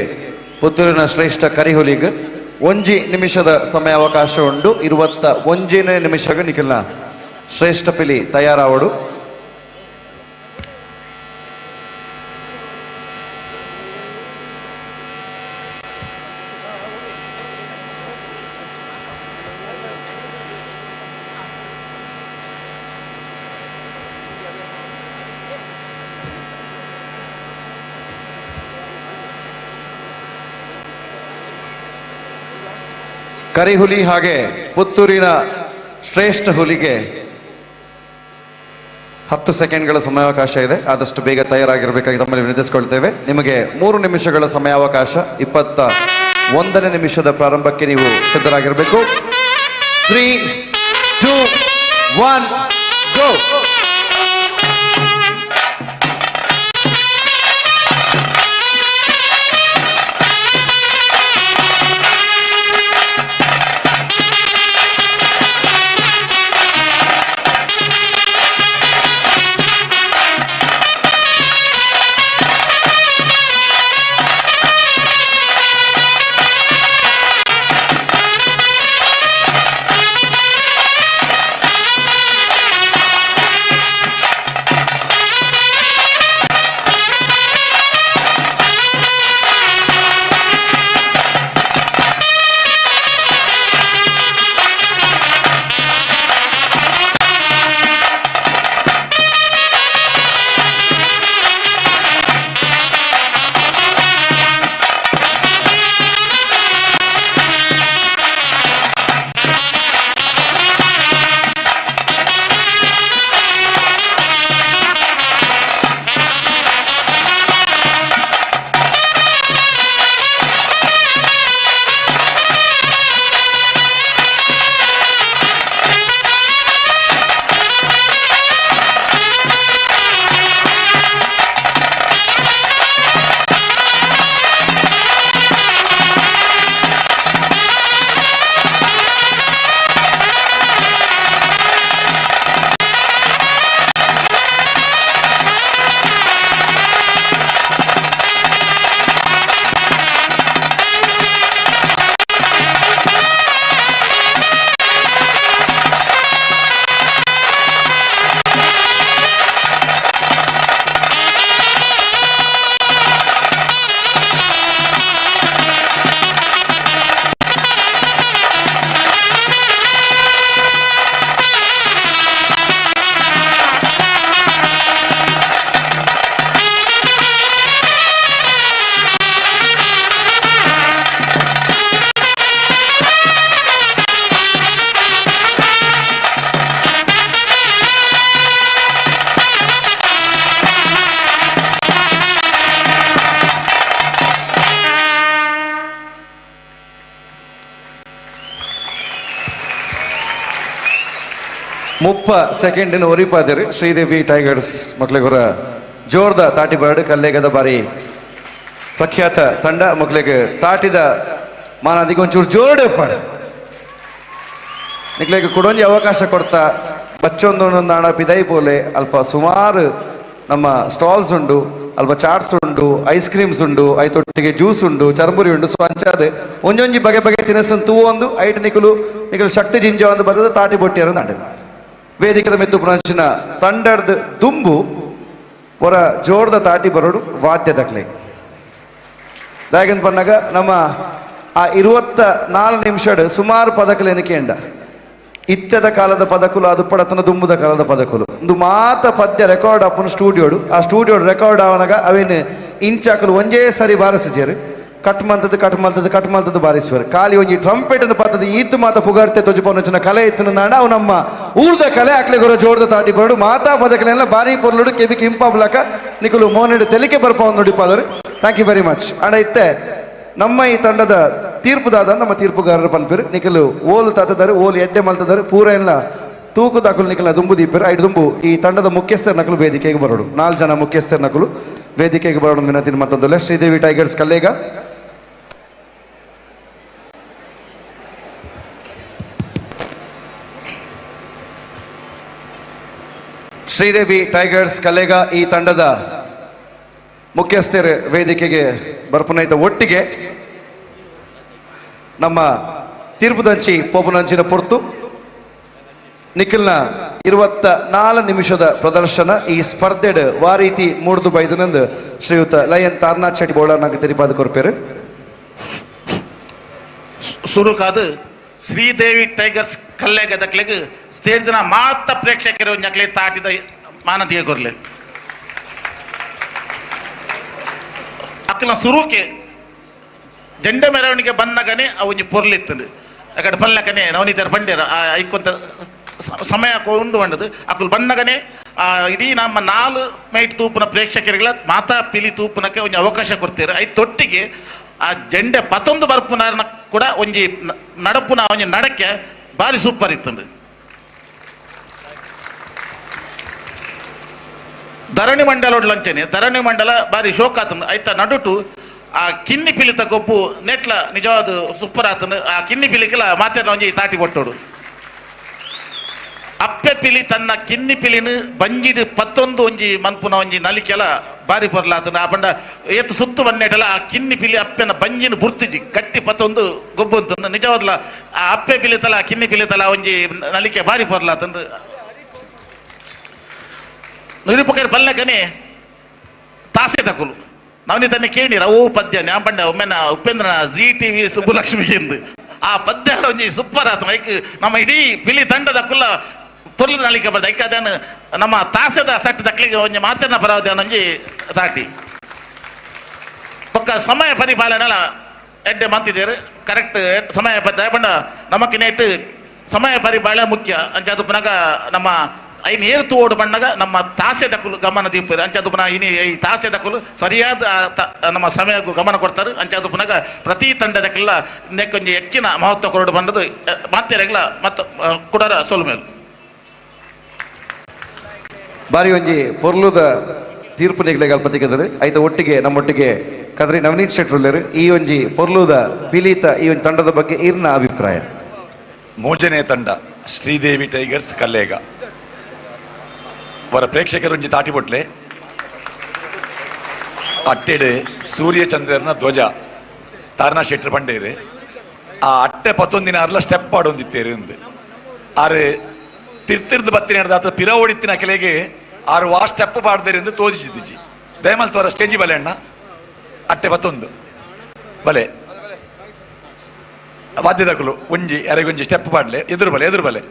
ಪುತ್ತೂರಿನ ಶ್ರೇಷ್ಠ ಕರಿಹುಲಿಗೆ ಒಂಜಿ ನಿಮಿಷದ ಸಮಯಾವಕಾಶ ಉಂಡು. 21ನೇ ನಿಮಿಷಗೆ ನಿಖಿಲ್ನ ಶ್ರೇಷ್ಠ ಪಿಲಿ ತಯಾರಾವಡು. ಕರಿಹುಲಿ ಹಾಗೆ ಪುತ್ತೂರಿನ ಶ್ರೇಷ್ಠ ಹುಲಿಗೆ 10 ಸೆಕೆಂಡ್ಗಳ ಸಮಯಾವಕಾಶ ಇದೆ. ಆದಷ್ಟು ಬೇಗ ತಯಾರಾಗಿರಬೇಕಾಗಿ ತಮ್ಮಲ್ಲಿ ವಿನಂತಿಸಿಕೊಳ್ತೇವೆ. ನಿಮಗೆ 3 ನಿಮಿಷಗಳ ಸಮಯಾವಕಾಶ. 21ನೇ ನಿಮಿಷದ ಪ್ರಾರಂಭಕ್ಕೆ ನೀವು ಸಿದ್ಧರಾಗಿರಬೇಕು. 3, 2, 1, ಗೋ. ಮುಪ್ಪ ಸೆಕೆಂಡಿನ ಒರಿಪಾದಿರಿ ಶ್ರೀದೇವಿ ಟೈಗರ್ಸ್ ಮಕ್ಳಿಗೊರ ಜೋರ್ದ ತಾಟಿ ಬರಡು ಕಲ್ಲೇಗದ ಬಾರಿ ಪ್ರಖ್ಯಾತ ತಂಡ ಮಕ್ಳಿಗೆ ತಾಟಿದ ಮಾನಾದಿಗೆ ಒಂಚೂರು ಜೋರ್ಡೆ ಪಾಡು ನಿಕ್ಲೆಗ್ ಕುಡೊಂಜಿ ಅವಕಾಶ ಕೊಡ್ತಾ ಬಚ್ಚೊಂದೊಂದೊಂದು ಹಣ ಪಿದೈ ಪೋಲೆ ಅಲ್ಪ ಸುಮಾರು ನಮ್ಮ ಸ್ಟಾಲ್ಸ್ ಉಂಡು, ಅಲ್ಪ ಚಾಟ್ಸ್ ಉಂಡು, ಐಸ್ ಕ್ರೀಮ್ಸ್ ಉಂಡು, ಐತೊಟ್ಟಿಗೆ ಜ್ಯೂಸ್ ಉಂಡು, ಚರ್ಮುರಿ ಉಂಡು. ಸೊ ಅಂಚಾದ ಒಂಜೊಂಜಿ ಬಗೆ ಬಗೆ ತಿನಸನ್ ತೂವೊಂದು ಐಟ್ ನಿಕುಲು ನಿಕುಲು ಶಕ್ತಿ ಜಿಂಜ ಒಂದು ಬದದ ತಾಟಿ ಬೊಟ್ಟಿಯರು ನಾಡು ವೇದಿಕದ ಮೆತ್ತು ಪುನಂಚಿನ ತಂಡರ್ದ ದುಂಬು ಹೊರ ಜೋರ್ದ ತಾಟಿ ಬರೋಡು ವಾದ್ಯದಕ್ಲೆ ದಾಯಕಂತ ಪನ್ನಾಗ ನಮ್ಮ ಆ 24 ನಿಮಿಷಡ್ ಸುಮಾರು ಪದಕಲು ಎನಕೇಂಡ ಇತ್ತದ ಕಾಲದ ಪದಕುಲು ಅದು ಪಡತನ ದುಂಬುದ ಕಾಲದ ಪದಕುಲು ಒಂದು ಮಾತ ಪದ್ಯ ರೆಕಾರ್ಡ್ ಅಪ್ಪನ ಸ್ಟೂಡಿಯೋಡು ಆ ಸ್ಟೂಡಿಯೋಡು ರೆಕಾರ್ಡ್ ಆವನಾಗ ಅವೇನು ಇಂಚಾಕಲು ಒಂಜೇ ಸರಿ ಬಾರಿಸಿಜೇರು ಕಟ್ ಮಂತದ್ದು ಕಟ್ ಮಲ್ತದ್ದು ಕಟ್ ಮಲ್ತದ್ದು ಬಾರಿಸುವರು ಖಾಲಿ ಒಂಜಿ ಟ್ರಂಪೆಟ್ ಪತ್ತದ ಈತು ಮಾತ ಪುಗಾರ್ತೆ ತೊಜುಪವನ ಕಲೆ ಇತ್ತು ನಾಡ ಅವು ನಮ್ಮ ಊರ್ದ ಕಲೆ ಅಕ್ಲೆ ಗುರ ಜೋರ್ದ ತಾಟಿ ಬರಡು ಮಾತಾ ಪದಕಲೆಲ್ಲ ಬಾರಿ ಪೊರ್ಲುಡು ಕೆಬಿ ಕಿಂಪಾಬ್ಲಕ ನಿಕುಲು ಮೋನೆಡು ತೆಲಿಕೆ ಬರ್ಪಾವ್ ನುಡಿಪಾದರು. Thank you very much. ಅಣ್ಣ ಇತ್ತೆ ನಮ್ಮ ಈ ತಂಡದ ತೀರ್ಪುದಾದ ನಮ್ಮ ತೀರ್ಪುಗಾರರು ಪನ್ಪಿರು ನಿಕಲು ಓಲು ತಾತದಾರು ಓಲು ಎಡ್ಡೆ ಮಲ್ತದಾರು ಪೂರ ಎಲ್ಲ ತೂಕುದಾಕಲು ನಿಕಲ ದುಂಬು ದೀಪರು ಐದು ದುಂಬು ಈ ತಂಡದ ಮುಖ್ಯಸ್ಥರ ನಕಲು ವೇದಿಕೆಗೆ ಬರೋಡು 4 ಜನ ಮುಖ್ಯಸ್ಥರ ನಕಲು ವೇದಿಕೆಗೆ ಬರೋಡು ವಿನಂತಿ ಮತ್ತೊಂದಲ್ಲ. ಶ್ರೀದೇವಿ ಟೈಗರ್ಸ್ ಕಲ್ಲೇಗ ಶ್ರೀದೇವಿ ಟೈಗರ್ಸ್ ಕಲೆಗ ಈ ತಂಡದ ಮುಖ್ಯಸ್ಥರ ವೇದಿಕೆಗೆ ಬರ್ಪುನೈತ ಒಟ್ಟಿಗೆ ನಮ್ಮ ತೀರ್ಪುದಂಚಿ ಪೋಪುನಂಚಿನ ಪೊರ್ತು ನಿಖಿಲ್ನ 24 ನಿಮಿಷದ ಪ್ರದರ್ಶನ ಈ ಸ್ಪರ್ಧೆಡ್ ವಾರೀತಿ ಮೂಡ್ದು ಬೈದನಂದು ಶ್ರೀಯುತ ಲಯನ್ ತಾರ್ನಾಥ್ ಶೆಟ್ಟಿ ಬೋಳನಾಗ ತೆರಿಪಾದ ಕೊರ್ಪೇರು. ಸುರುಕಾದ ಶ್ರೀದೇವಿ ಟೈಗರ್ಸ್ ಕಲ್ಲೆಗದಕ್ಲೆಗ್ ಸೇರಿದಿನ ಮಾತ ಪ್ರೇಕ್ಷಕರು ಒಂಜಕ್ಲೆ ತಾಟಿದ ಮಾನದಿಗೆ ಕೊರ್ಲೆ. ಅಕ್ಲ ಸುರುಕೆ ಜಂಡೆ ಮೆರವಣಿಗೆ ಬಂದಾಗನೆ ಅವು ಒಂಜಿ ಪೊರ್ಲಿತ್ತಂಡು ಅಕಡೆ ಪಲ್ಲಕನೆ ನವನೀತರ ಬಂಡೇರ ಆ ಐಕೊಂತ ಸಮಯ ಉಂಡು ಬಂಡದು ಅಕುಲು ಬಂದಾಗನೆ ಆ ಇಡೀ ನಮ್ಮ 4 ಮೈಟ್ ತೂಪುನ ಪ್ರೇಕ್ಷಕರಿಗಳ ಮಾತಾ ಪಿಲಿ ತೂಪುನಕ್ಕೆ ಒಂಜಿ ಅವಕಾಶ ಕೊಡ್ತೀರ. I ತೊಟ್ಟಿಗೆ ಆ ಜಂಡೆ ಪತ್ತೊಂದು ಬರ್ಪುನ ಕೂಡ ಒಂಜಿ ನಡಪುನ ಒಂಜಿ ನಡಕ್ಕೆ ಭಾರಿ ಸೂಪರ್ ಇತ್ತಂಡು. ಧರಣಿ ಮಂಡಲ ಒಡ್ಲಂಚನೆ ಧರಣಿ ಮಂಡಲ ಭಾರಿ ಶೋಕ ಆತಂಡು. ಐತ ನಡುಟು ಆ ಕಿನ್ನಿ ಪಿಲಿತ ಗೊಬ್ಬು ನೆಟ್ಲ ನಿಜವಾದ ಸೂಪರ್ ಆತನು. ಆ ಕಿನ್ನಿ ಪಿಲಿಕೆಲ್ಲ ಮಾತಾಡ ಒಂಜಿ ತಾಟಿ ಬೊಟ್ಟೋಡು. ಅಪ್ಪೆ ಪಿಲಿ ತನ್ನ ಕಿನ್ನಿ ಪಿಲಿನ ಬಂಜಿಡು ಪತ್ತೊಂದು ಒಂಜಿ ಮನ್ಪುನ ಒಂಜಿ ನಲಿಕೆಲ ಬಾರಿ ಪೊರ್ಲಾತನ. ಆ ಪಂಡ ಏತು ಸುತ್ತು ಬನ್ನೇಟಲ ಆ ಕಿನ್ನಿ ಪಿಲಿ ಅಪ್ಪೆನ ಬಂಜಿನ ಬುರ್ತಿಜಿ ಗಟ್ಟಿ ಪತ್ತೊಂದು ಗೊಬ್ಬು ಅಂತ ನಿಜವಾದ್ಲ ಆ ಅಪ್ಪೆ ಪಿಲಿ ತಲ ಕಿನ್ನಿ ಪಿಲಿ ತಲ ಒಂಜಿ ನಲಿಕೆ ಬಾರಿ ಪೊರ್ಲಾತಂದು. ನಿರೂಪಕರ ಪಲ್ಲಕನೆ ತಾಸೆ ತಕುಲು ನವನಿ ತನ್ನೆ ಕೇಳಿರ ಓ ಪದ್ಯ ನ್ಯಾಪಂಡ ಒಮ್ಮೆನ ಉಪೇಂದ್ರನ ಜಿ ಟಿವಿ ಸುಬ್ಬುಲಕ್ಷ್ಮಿ ಎಂದು ಆ ಪದ್ಯ ಒಂಜಿ ಸೂಪರ್ ಆತ. ಐಕ್ ನಮ್ಮ ಇಡೀ ಪಿಲಿ ತಂಡದ ಕುಲ್ಲ ಪೊರ್ಲು ನಲಿಕೆ ಬರ್ತದೆ. ಐಕ್ ಅದನ್ನು ನಮ್ಮ ತಾಸೆದ ಸಟ್ ದಕ್ಲಿಗೆ ಒಂಜಿ ಮಾತಿನ ಪರವಾದ ಒಂಜಿ ತಾಟಿ ಪಕ್ಕ ಸಮಯ ಪರಿಪಾಲನೆಲ್ಲ ಎಡ್ಡೆ ಮಂತಿದ್ದೀರಿ ಕರೆಕ್ಟ್ ಸಮಯ ಪದ್ಯ ಪಂಡ ನಮಕ್ಕೆ ನೇಟ್ ಸಮಯ ಪರಿಪಾಲನೆ ಮುಖ್ಯ. ಅಂಚಾದು ಪುನಗ ನಮ್ಮ ಐನು ಏರ್ತು ಓಡು ಬಣ್ಣಗ ನಮ್ಮ ತಾಸೆ ದಕ್ಕಲು ಗಮನ ದೀಪರು. ಅಂಚಾದು ಪುನಃ ಇನಿ ಈ ತಾಸೆ ದಕ್ಕಲು ಸರಿಯಾದ ನಮ್ಮ ಸಮಯಕ್ಕೂ ಗಮನ ಕೊಡ್ತಾರೆ. ಅಂಚಾದು ಪುನಗ ಪ್ರತಿ ತಂಡದಕ್ಕೆಲ್ಲ ನೆಕ್ಕೊಂಜಿ ಹೆಚ್ಚಿನ ಮಹತ್ವ ಕೊರಡು ಬಂದದ್ದು ಮಾತೆರೆಗ್ಲ ಮತ್ತು ಕುಡರ ಸೋಲು ಮೇಲು. ಬಾರಿ ಒಂಜಿ ಪೊರ್ಲುದ ತೀರ್ಪು ನಿಗಲೆ ಕಲ್ಪತಿಗದರು ಐತ ಒಟ್ಟಿಗೆ ನಮ್ಮೊಟ್ಟಿಗೆ ಕದ್ರಿ ನವನೀತ್ ಶೆಟ್ರುಲ್ಲೇರು ಈ ಒಂಜಿ ಪೊರ್ಲುದ ಪಿಲೀತ ಈ ಒಂಜಿ ತಂಡದ ಬಗ್ಗೆ ಇರ್ನ ಅಭಿಪ್ರಾಯ. ಮೂಜನೇ ತಂಡ ಶ್ರೀದೇವಿ ಟೈಗರ್ಸ್ ಕಲ್ಲೇಗ ಅವರ ಪ್ರೇಕ್ಷಕರೊಂಜಿ ತಾಟಿಬೊಟ್ಲೆ ಅಟ್ಟೆಡೆ ಸೂರ್ಯಚಂದ್ರನ ಧ್ವಜ ತಾರನಾ ಶೆಟ್ರು ಪಂಡೇರು ಆ ಅಟ್ಟೆ ಪತ್ತೊಂದಿನ ಅರ್ಲ ಸ್ಟೆಪ್ ಆಡೊಂದಿತ್ತೇರು ಅಂದು ಆರು ತಿರ್ತಿರ್ದು ಬತ್ತಿನ ಹಿಡ್ದು ಪಿರ ಓಡಿತ್ತಿನ ಕೆಲೆಗೆ ಆರು ವಾ ಸ್ಟೆಪ್ ಪಾಡ್ದೇರಿ ಎಂದು ತೋಜಿಸಿದ್ದಿಜಿ. ದಯಮಲ್ ತೋರ ಸ್ಟೇಜಿ ಬಲೆ ಅಣ್ಣ ಅಟ್ಟೆ ಪತ್ತೊಂದು ಬಲೆ ವಾದ್ಯದಕಲು ಒಂಜಿ ಅರೆಗೊಂಜಿ ಸ್ಟೆಪ್ ಪಾಡ್ಲೆ ಎದುರು ಬಲೆ ಎದುರು ಬಲೆ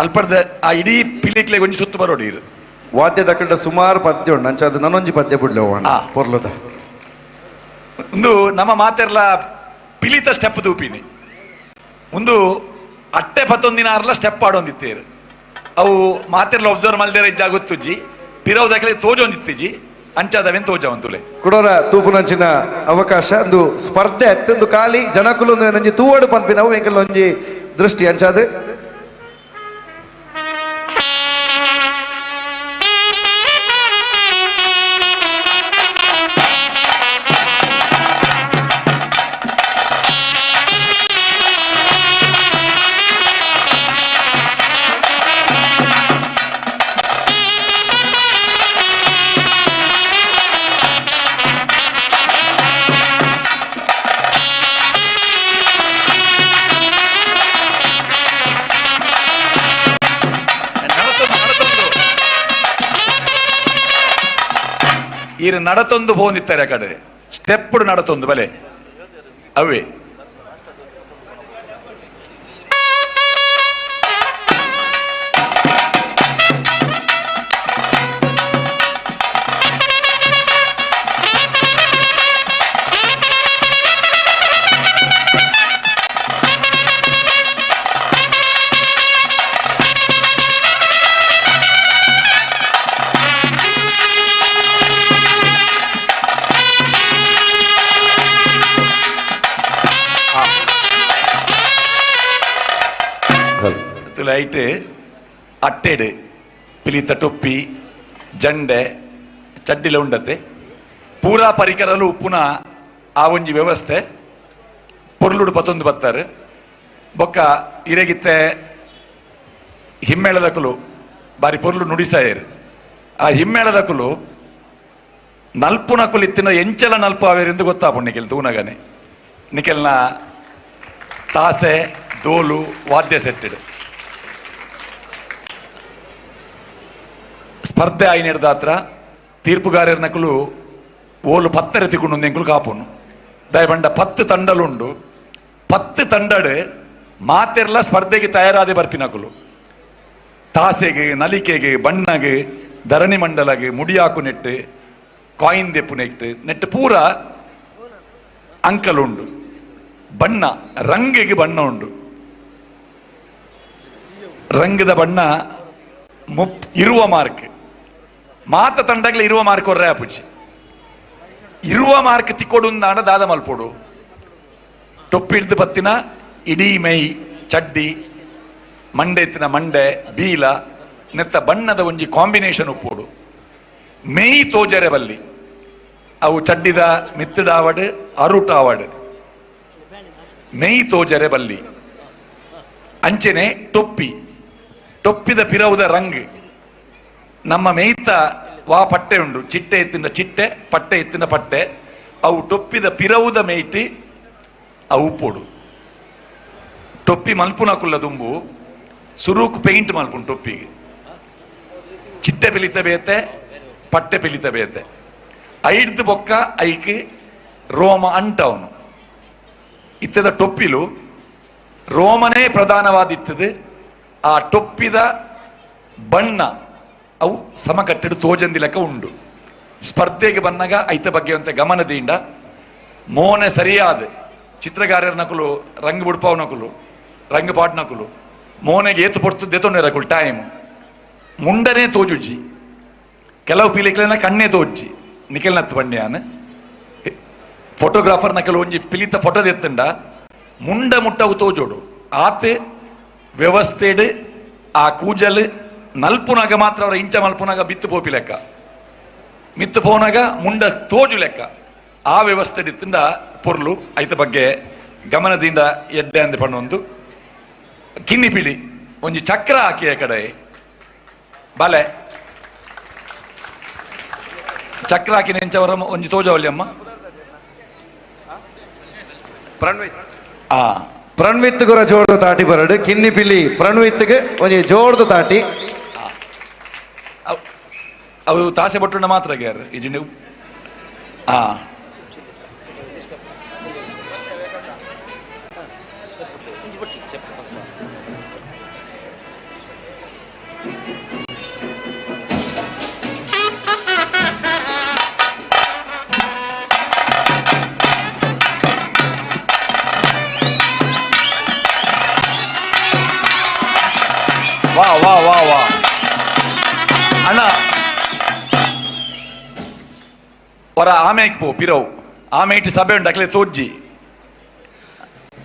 ಅಲ್ಪರ್ದ ಆ ಇಡೀ ಪಿಲಿಕ್ಲೆ ಒಂಜಿ ಸುತ್ತು ಬರೋಡಿ ಇರು. ವಾದ್ಯದ ಕಂಡ ಸುಮಾರು ಪದ್ಯ ಉಂಟು ಅಂಚ ಅದು ನನ್ನೊಂಜಿ ಪದ್ಯ ಬಿಡ್ಲೆ ಹೋಗೋಣ ಪೊರ್ಲುದ. ಒಂದು ನಮ್ಮ ಮಾತೆರ್ಲ ಪಿಲಿತ ಸ್ಟೆಪ್ ತೂಪಿನಿ ಒಂದು ಅಟ್ಟೆ ಪತ್ತೊಂದಿನ ಅರ್ಲ ಸ್ಟೆಪ್ ಆಡೊಂದಿತ್ತೇರು ಅವು ಮಾತೆರ್ಲ ಒಬ್ಸರ್ವ್ ಮಲ್ದೇರ ಇಜ್ಜ ಗೊತ್ತುಜ್ಜಿ ಪಿರವು ದಾಖಲೆ ತೋಜೊಂದಿತ್ತಿಜಿ ಅಂಚಾದವೇನ್ ತೋಜ ಒಂತುಲೆ. ಕುಡೋರ ತೂಪುನಂಚಿನ ಅವಕಾಶ ಒಂದು ಸ್ಪರ್ಧೆ ಅತ್ತೊಂದು ಖಾಲಿ ಜನಕುಲು ನಂಜಿ ತೂವಡು ಪನ್ಪಿನವು ಎಂಕಲ್ ಒಂಜಿ ದೃಷ್ಟಿ ಅಂಚಾದ. ಈರು ನಡತೊಂದು ಪೋಂದಿತ್ತಾರೆ ಆ ಕಡೆ ಸ್ಟೆಪ್ ನಡತೊಂದು ಬಲೆ ಅವೇ ಲೈಟ್ ಅಟ್ಟೆಡು ಪಿಲಿತ ಟೊಪ್ಪಿ ಜಂಡೆ ಚಡ್ಡಿಲ ಉಂಡತೆ ಪೂರಾ ಪರಿಕರಲು ಉಪ್ಪುನ ಆ ಒಂಜಿ ವ್ಯವಸ್ಥೆ ಪೊರ್ಲುಡು ಪತ್ತೊಂದು ಬತ್ತಾರೆ ಬೊಕ್ಕ ಇರೆಗಿತ್ತೆ ಹಿಮ್ಮೇಳದಕುಲು ಬಾರಿ ಪೊರ್ಲು ನುಡಿಸಾಯರು. ಆ ಹಿಮ್ಮೇಳದಕುಲು ನಲ್ಪುನಕುಲು ಇತ್ತಿನ ಎಂಚಲ ನಲ್ಪು ಅವೇರೆಂದು ಗೊತ್ತಾಪು ನಿಖಿಲ್ ತೂನಗನೆ. ನಿಖಲ್ನ ತಾಸೆ ದೋಲು ವಾದ್ಯ ಸೆಟ್ಟಿಡು ಸ್ಪರ್ಧೆ ಆಯ್ನೆಡ್ದಾತ್ರ ತೀರ್ಪುಗಾರರ ನಕಲು ಓಲು ಪತ್ತರೆ ತಿಕ್ಕೊಂಡು ಎಂಕುಲು ಕಾಪುನು. ದಯಬಂಡ 10 ತಂಡಲುಂಡು. 10 ತಂಡಡು ಮಾತೆರ್ಲ ಸ್ಪರ್ಧೆಗೆ ತಯಾರಾದೆ ಬರ್ಪಿನಕುಲು. ತಾಸೆಗೆ, ನಲಿಕೆಗೆ, ಬಣ್ಣಗೆ, ಧರಣಿ ಮಂಡಲಗೆ, ಮುಡಿಯಾಕು ನೆಟ್ಟು, ಕಾಯಿನ್ ದೆಪ್ಪು ನೆಟ್ಟು, ನೆಟ್ಟು ಪೂರ ಅಂಕಲುಂಡು. ಬಣ್ಣ ರಂಗಿಗೆ ಬಣ್ಣ ಉಂಡು. ರಂಗದ ಬಣ್ಣ ಇರುವ ಮಾರ್ಕ್ ಮಾತ ತಂಡಗ್ಲ ಇರುವ ಮಾರ್ಕ್ ಹೊರ್ರೆ ಆಪುಜಿ. ಇರುವ ಮಾರ್ಕ್ ತಿಕ್ಕೊಡು ದಾದ ಮಲ್ಪೊಡು. ಟೊಪ್ಪಿಡ್ದು ಪತ್ತಿನ ಇಡೀ ಮೈ ಚಡ್ಡಿ ಮಂಡೆ ಎತ್ತಿನ ಮಂಡೆ ಬೀಲ ನೆತ್ತ ಬಣ್ಣದ ಒಂಜಿ ಕಾಂಬಿನೇಷನ್ ಉಪ್ಪೋಡು. ಮೇಯ್ ತೋಜರೆ ಬಲ್ಲಿ ಅವು ಚಡ್ಡಿದ ಮಿತ್ತಡಾವಡು ಅರುಟಾವಡು ಮೇಯ್ ತೋಜರೆ ಬಲ್ಲಿ. ಅಂಚೆನೆ ಟೊಪ್ಪಿ, ಟೊಪ್ಪಿದ ಪಿರವುದ ರಂಗ್ ನಮ್ಮ ಮೇಯ್ತ ವಾ ಪಟ್ಟೆ ಉಂಡು. ಚಿಟ್ಟೆ ಎತ್ತಿನ ಚಿಟ್ಟೆ, ಪಟ್ಟೆ ಎತ್ತಿನ ಪಟ್ಟೆ, ಅವು ಟೊಪ್ಪಿದ ಪಿರವುದ ಮೇಯ್ಟಿ ಅವು ಉಪ್ಪೋಡು. ಟೊಪ್ಪಿ ಮಲ್ಪುನಕುಲ್ಲ ದುಂಬು ಸುರುಕು ಪೇಂಟ್ ಮಲ್ಪುಂಡು ಟೊಪ್ಪಿಗೆ. ಚಿಟ್ಟೆ ಪಿಲಿತ ಬೇತೆ, ಪಟ್ಟೆ ಪಿಲಿತ ಬೇತೆ. ಐಡ್ದು ಬೊಕ್ಕ ಐಕ್ ರೋಮ ಅಂಟವನು. ಇತ್ತದ ಟೊಪ್ಪಿಲು ರೋಮನೇ ಪ್ರಧಾನವಾದಿತ್ತದು. ಆ ಟೊಪ್ಪಿದ ಬಣ್ಣ ಅವು ಸಮಕಟ್ಟೆಡು ತೋಜಂದಿ ಲೆಕ್ಕ ಉಂಡು. ಸ್ಪರ್ಧೆಗೆ ಬನ್ನಾಗ ಐತ ಬಗ್ಗೆ ಅಂತ ಗಮನದಿಂದ ಮೋನೆ ಸರಿಯಾದ ಚಿತ್ರಗಾರರ ನಕಲು, ರಂಗ್ ಬುಡ್ಪಾವ್ ನಕಲು, ರಂಗ್ ಪಾಟ್ ನಕಲು ಮೋನೆಗೆ ಏತು ಪೊರ್ತು ದೆತೊಂಡಿರಕುಲು ಟೈಮ್ ಮುಂಡನೆ ತೋಜುಜ್ಜಿ. ಕೆಲವು ಪಿಲಿಕ್ಲೆನ ಕಣ್ಣೇ ತೋಜ್ಜಿ. ನಿಖಲ್ನತ್ ಬಂಡ್ಯಾನ್ ಫೋಟೋಗ್ರಾಫರ್ ನಕಲು ಒಂಜಿ ಪಿಲಿತ ಫೋಟೋ ದೆತ್ತಂಡ ಮುಂಡ ಮುಟ್ಟವು ತೋಜೋಡು. ಆತೆ ವ್ಯವಸ್ಥೆಡ್ ಆ ಕೂಜಲ್ ನಲ್ಪುನಾಗ ಮಾತ್ರ ಅವರ ಇಂಚ ಮಲ್ಪುನಾಗ ಬಿತ್ತು ಪೋಪಿ ಲೆಕ್ಕ, ಮಿತ್ತು ಪೋನಾಗ ಮುಂಡ ತೋಜು ಲೆಕ್ಕ. ಆ ವ್ಯವಸ್ಥೆ ಇತ್ತಿಂದ ಪೊರ್ಲು ಐತ ಬಗ್ಗೆ ಗಮನದಿಂದ ಎಡ್ಡೆ ಅಂದ ಪಣ್ಣೊಂದು. ಕಿನ್ನಿ ಪಿಲಿ ಒಂಜಿ ಚಕ್ರ ಹಾಕಿಯ ಕಡೆ ಬಲೆ ಚಕ್ರ ಹಾಕಿ ನೆಂಚವರ ಒಂಜಿ ತೋಜವಲ್ಲಿ ಅಮ್ಮ. ಪ್ರಣವಿತ್ ಪ್ರಣವಿತ್ ಗುರ ಜೋಡ್ದು ತಾಟಿ ಬರಡು. ಕಿನ್ನಿ ಪಿಲಿ ಪ್ರಣವಿತ್ಗೆ ಒಂಜಿ ಜೋಡ್ದು ತಾಟಿ. ಅವು ತಾಸೆ ಬಟ್ಟುಂಡ ಮಾತ್ರ ಗ್ಯಾರ್ ಇಜಿಂಡು. ವಾ ವಾ ವಾ ವಾ ಅಣ್ಣ ಹೊರ ಆಮೇಕ್ ಪೋ ಪಿರವು ಆಮೇಟ್ ಸಭೆ ಉಂಟು ಅಕ್ಲೆ ತೋಜ್ಜಿ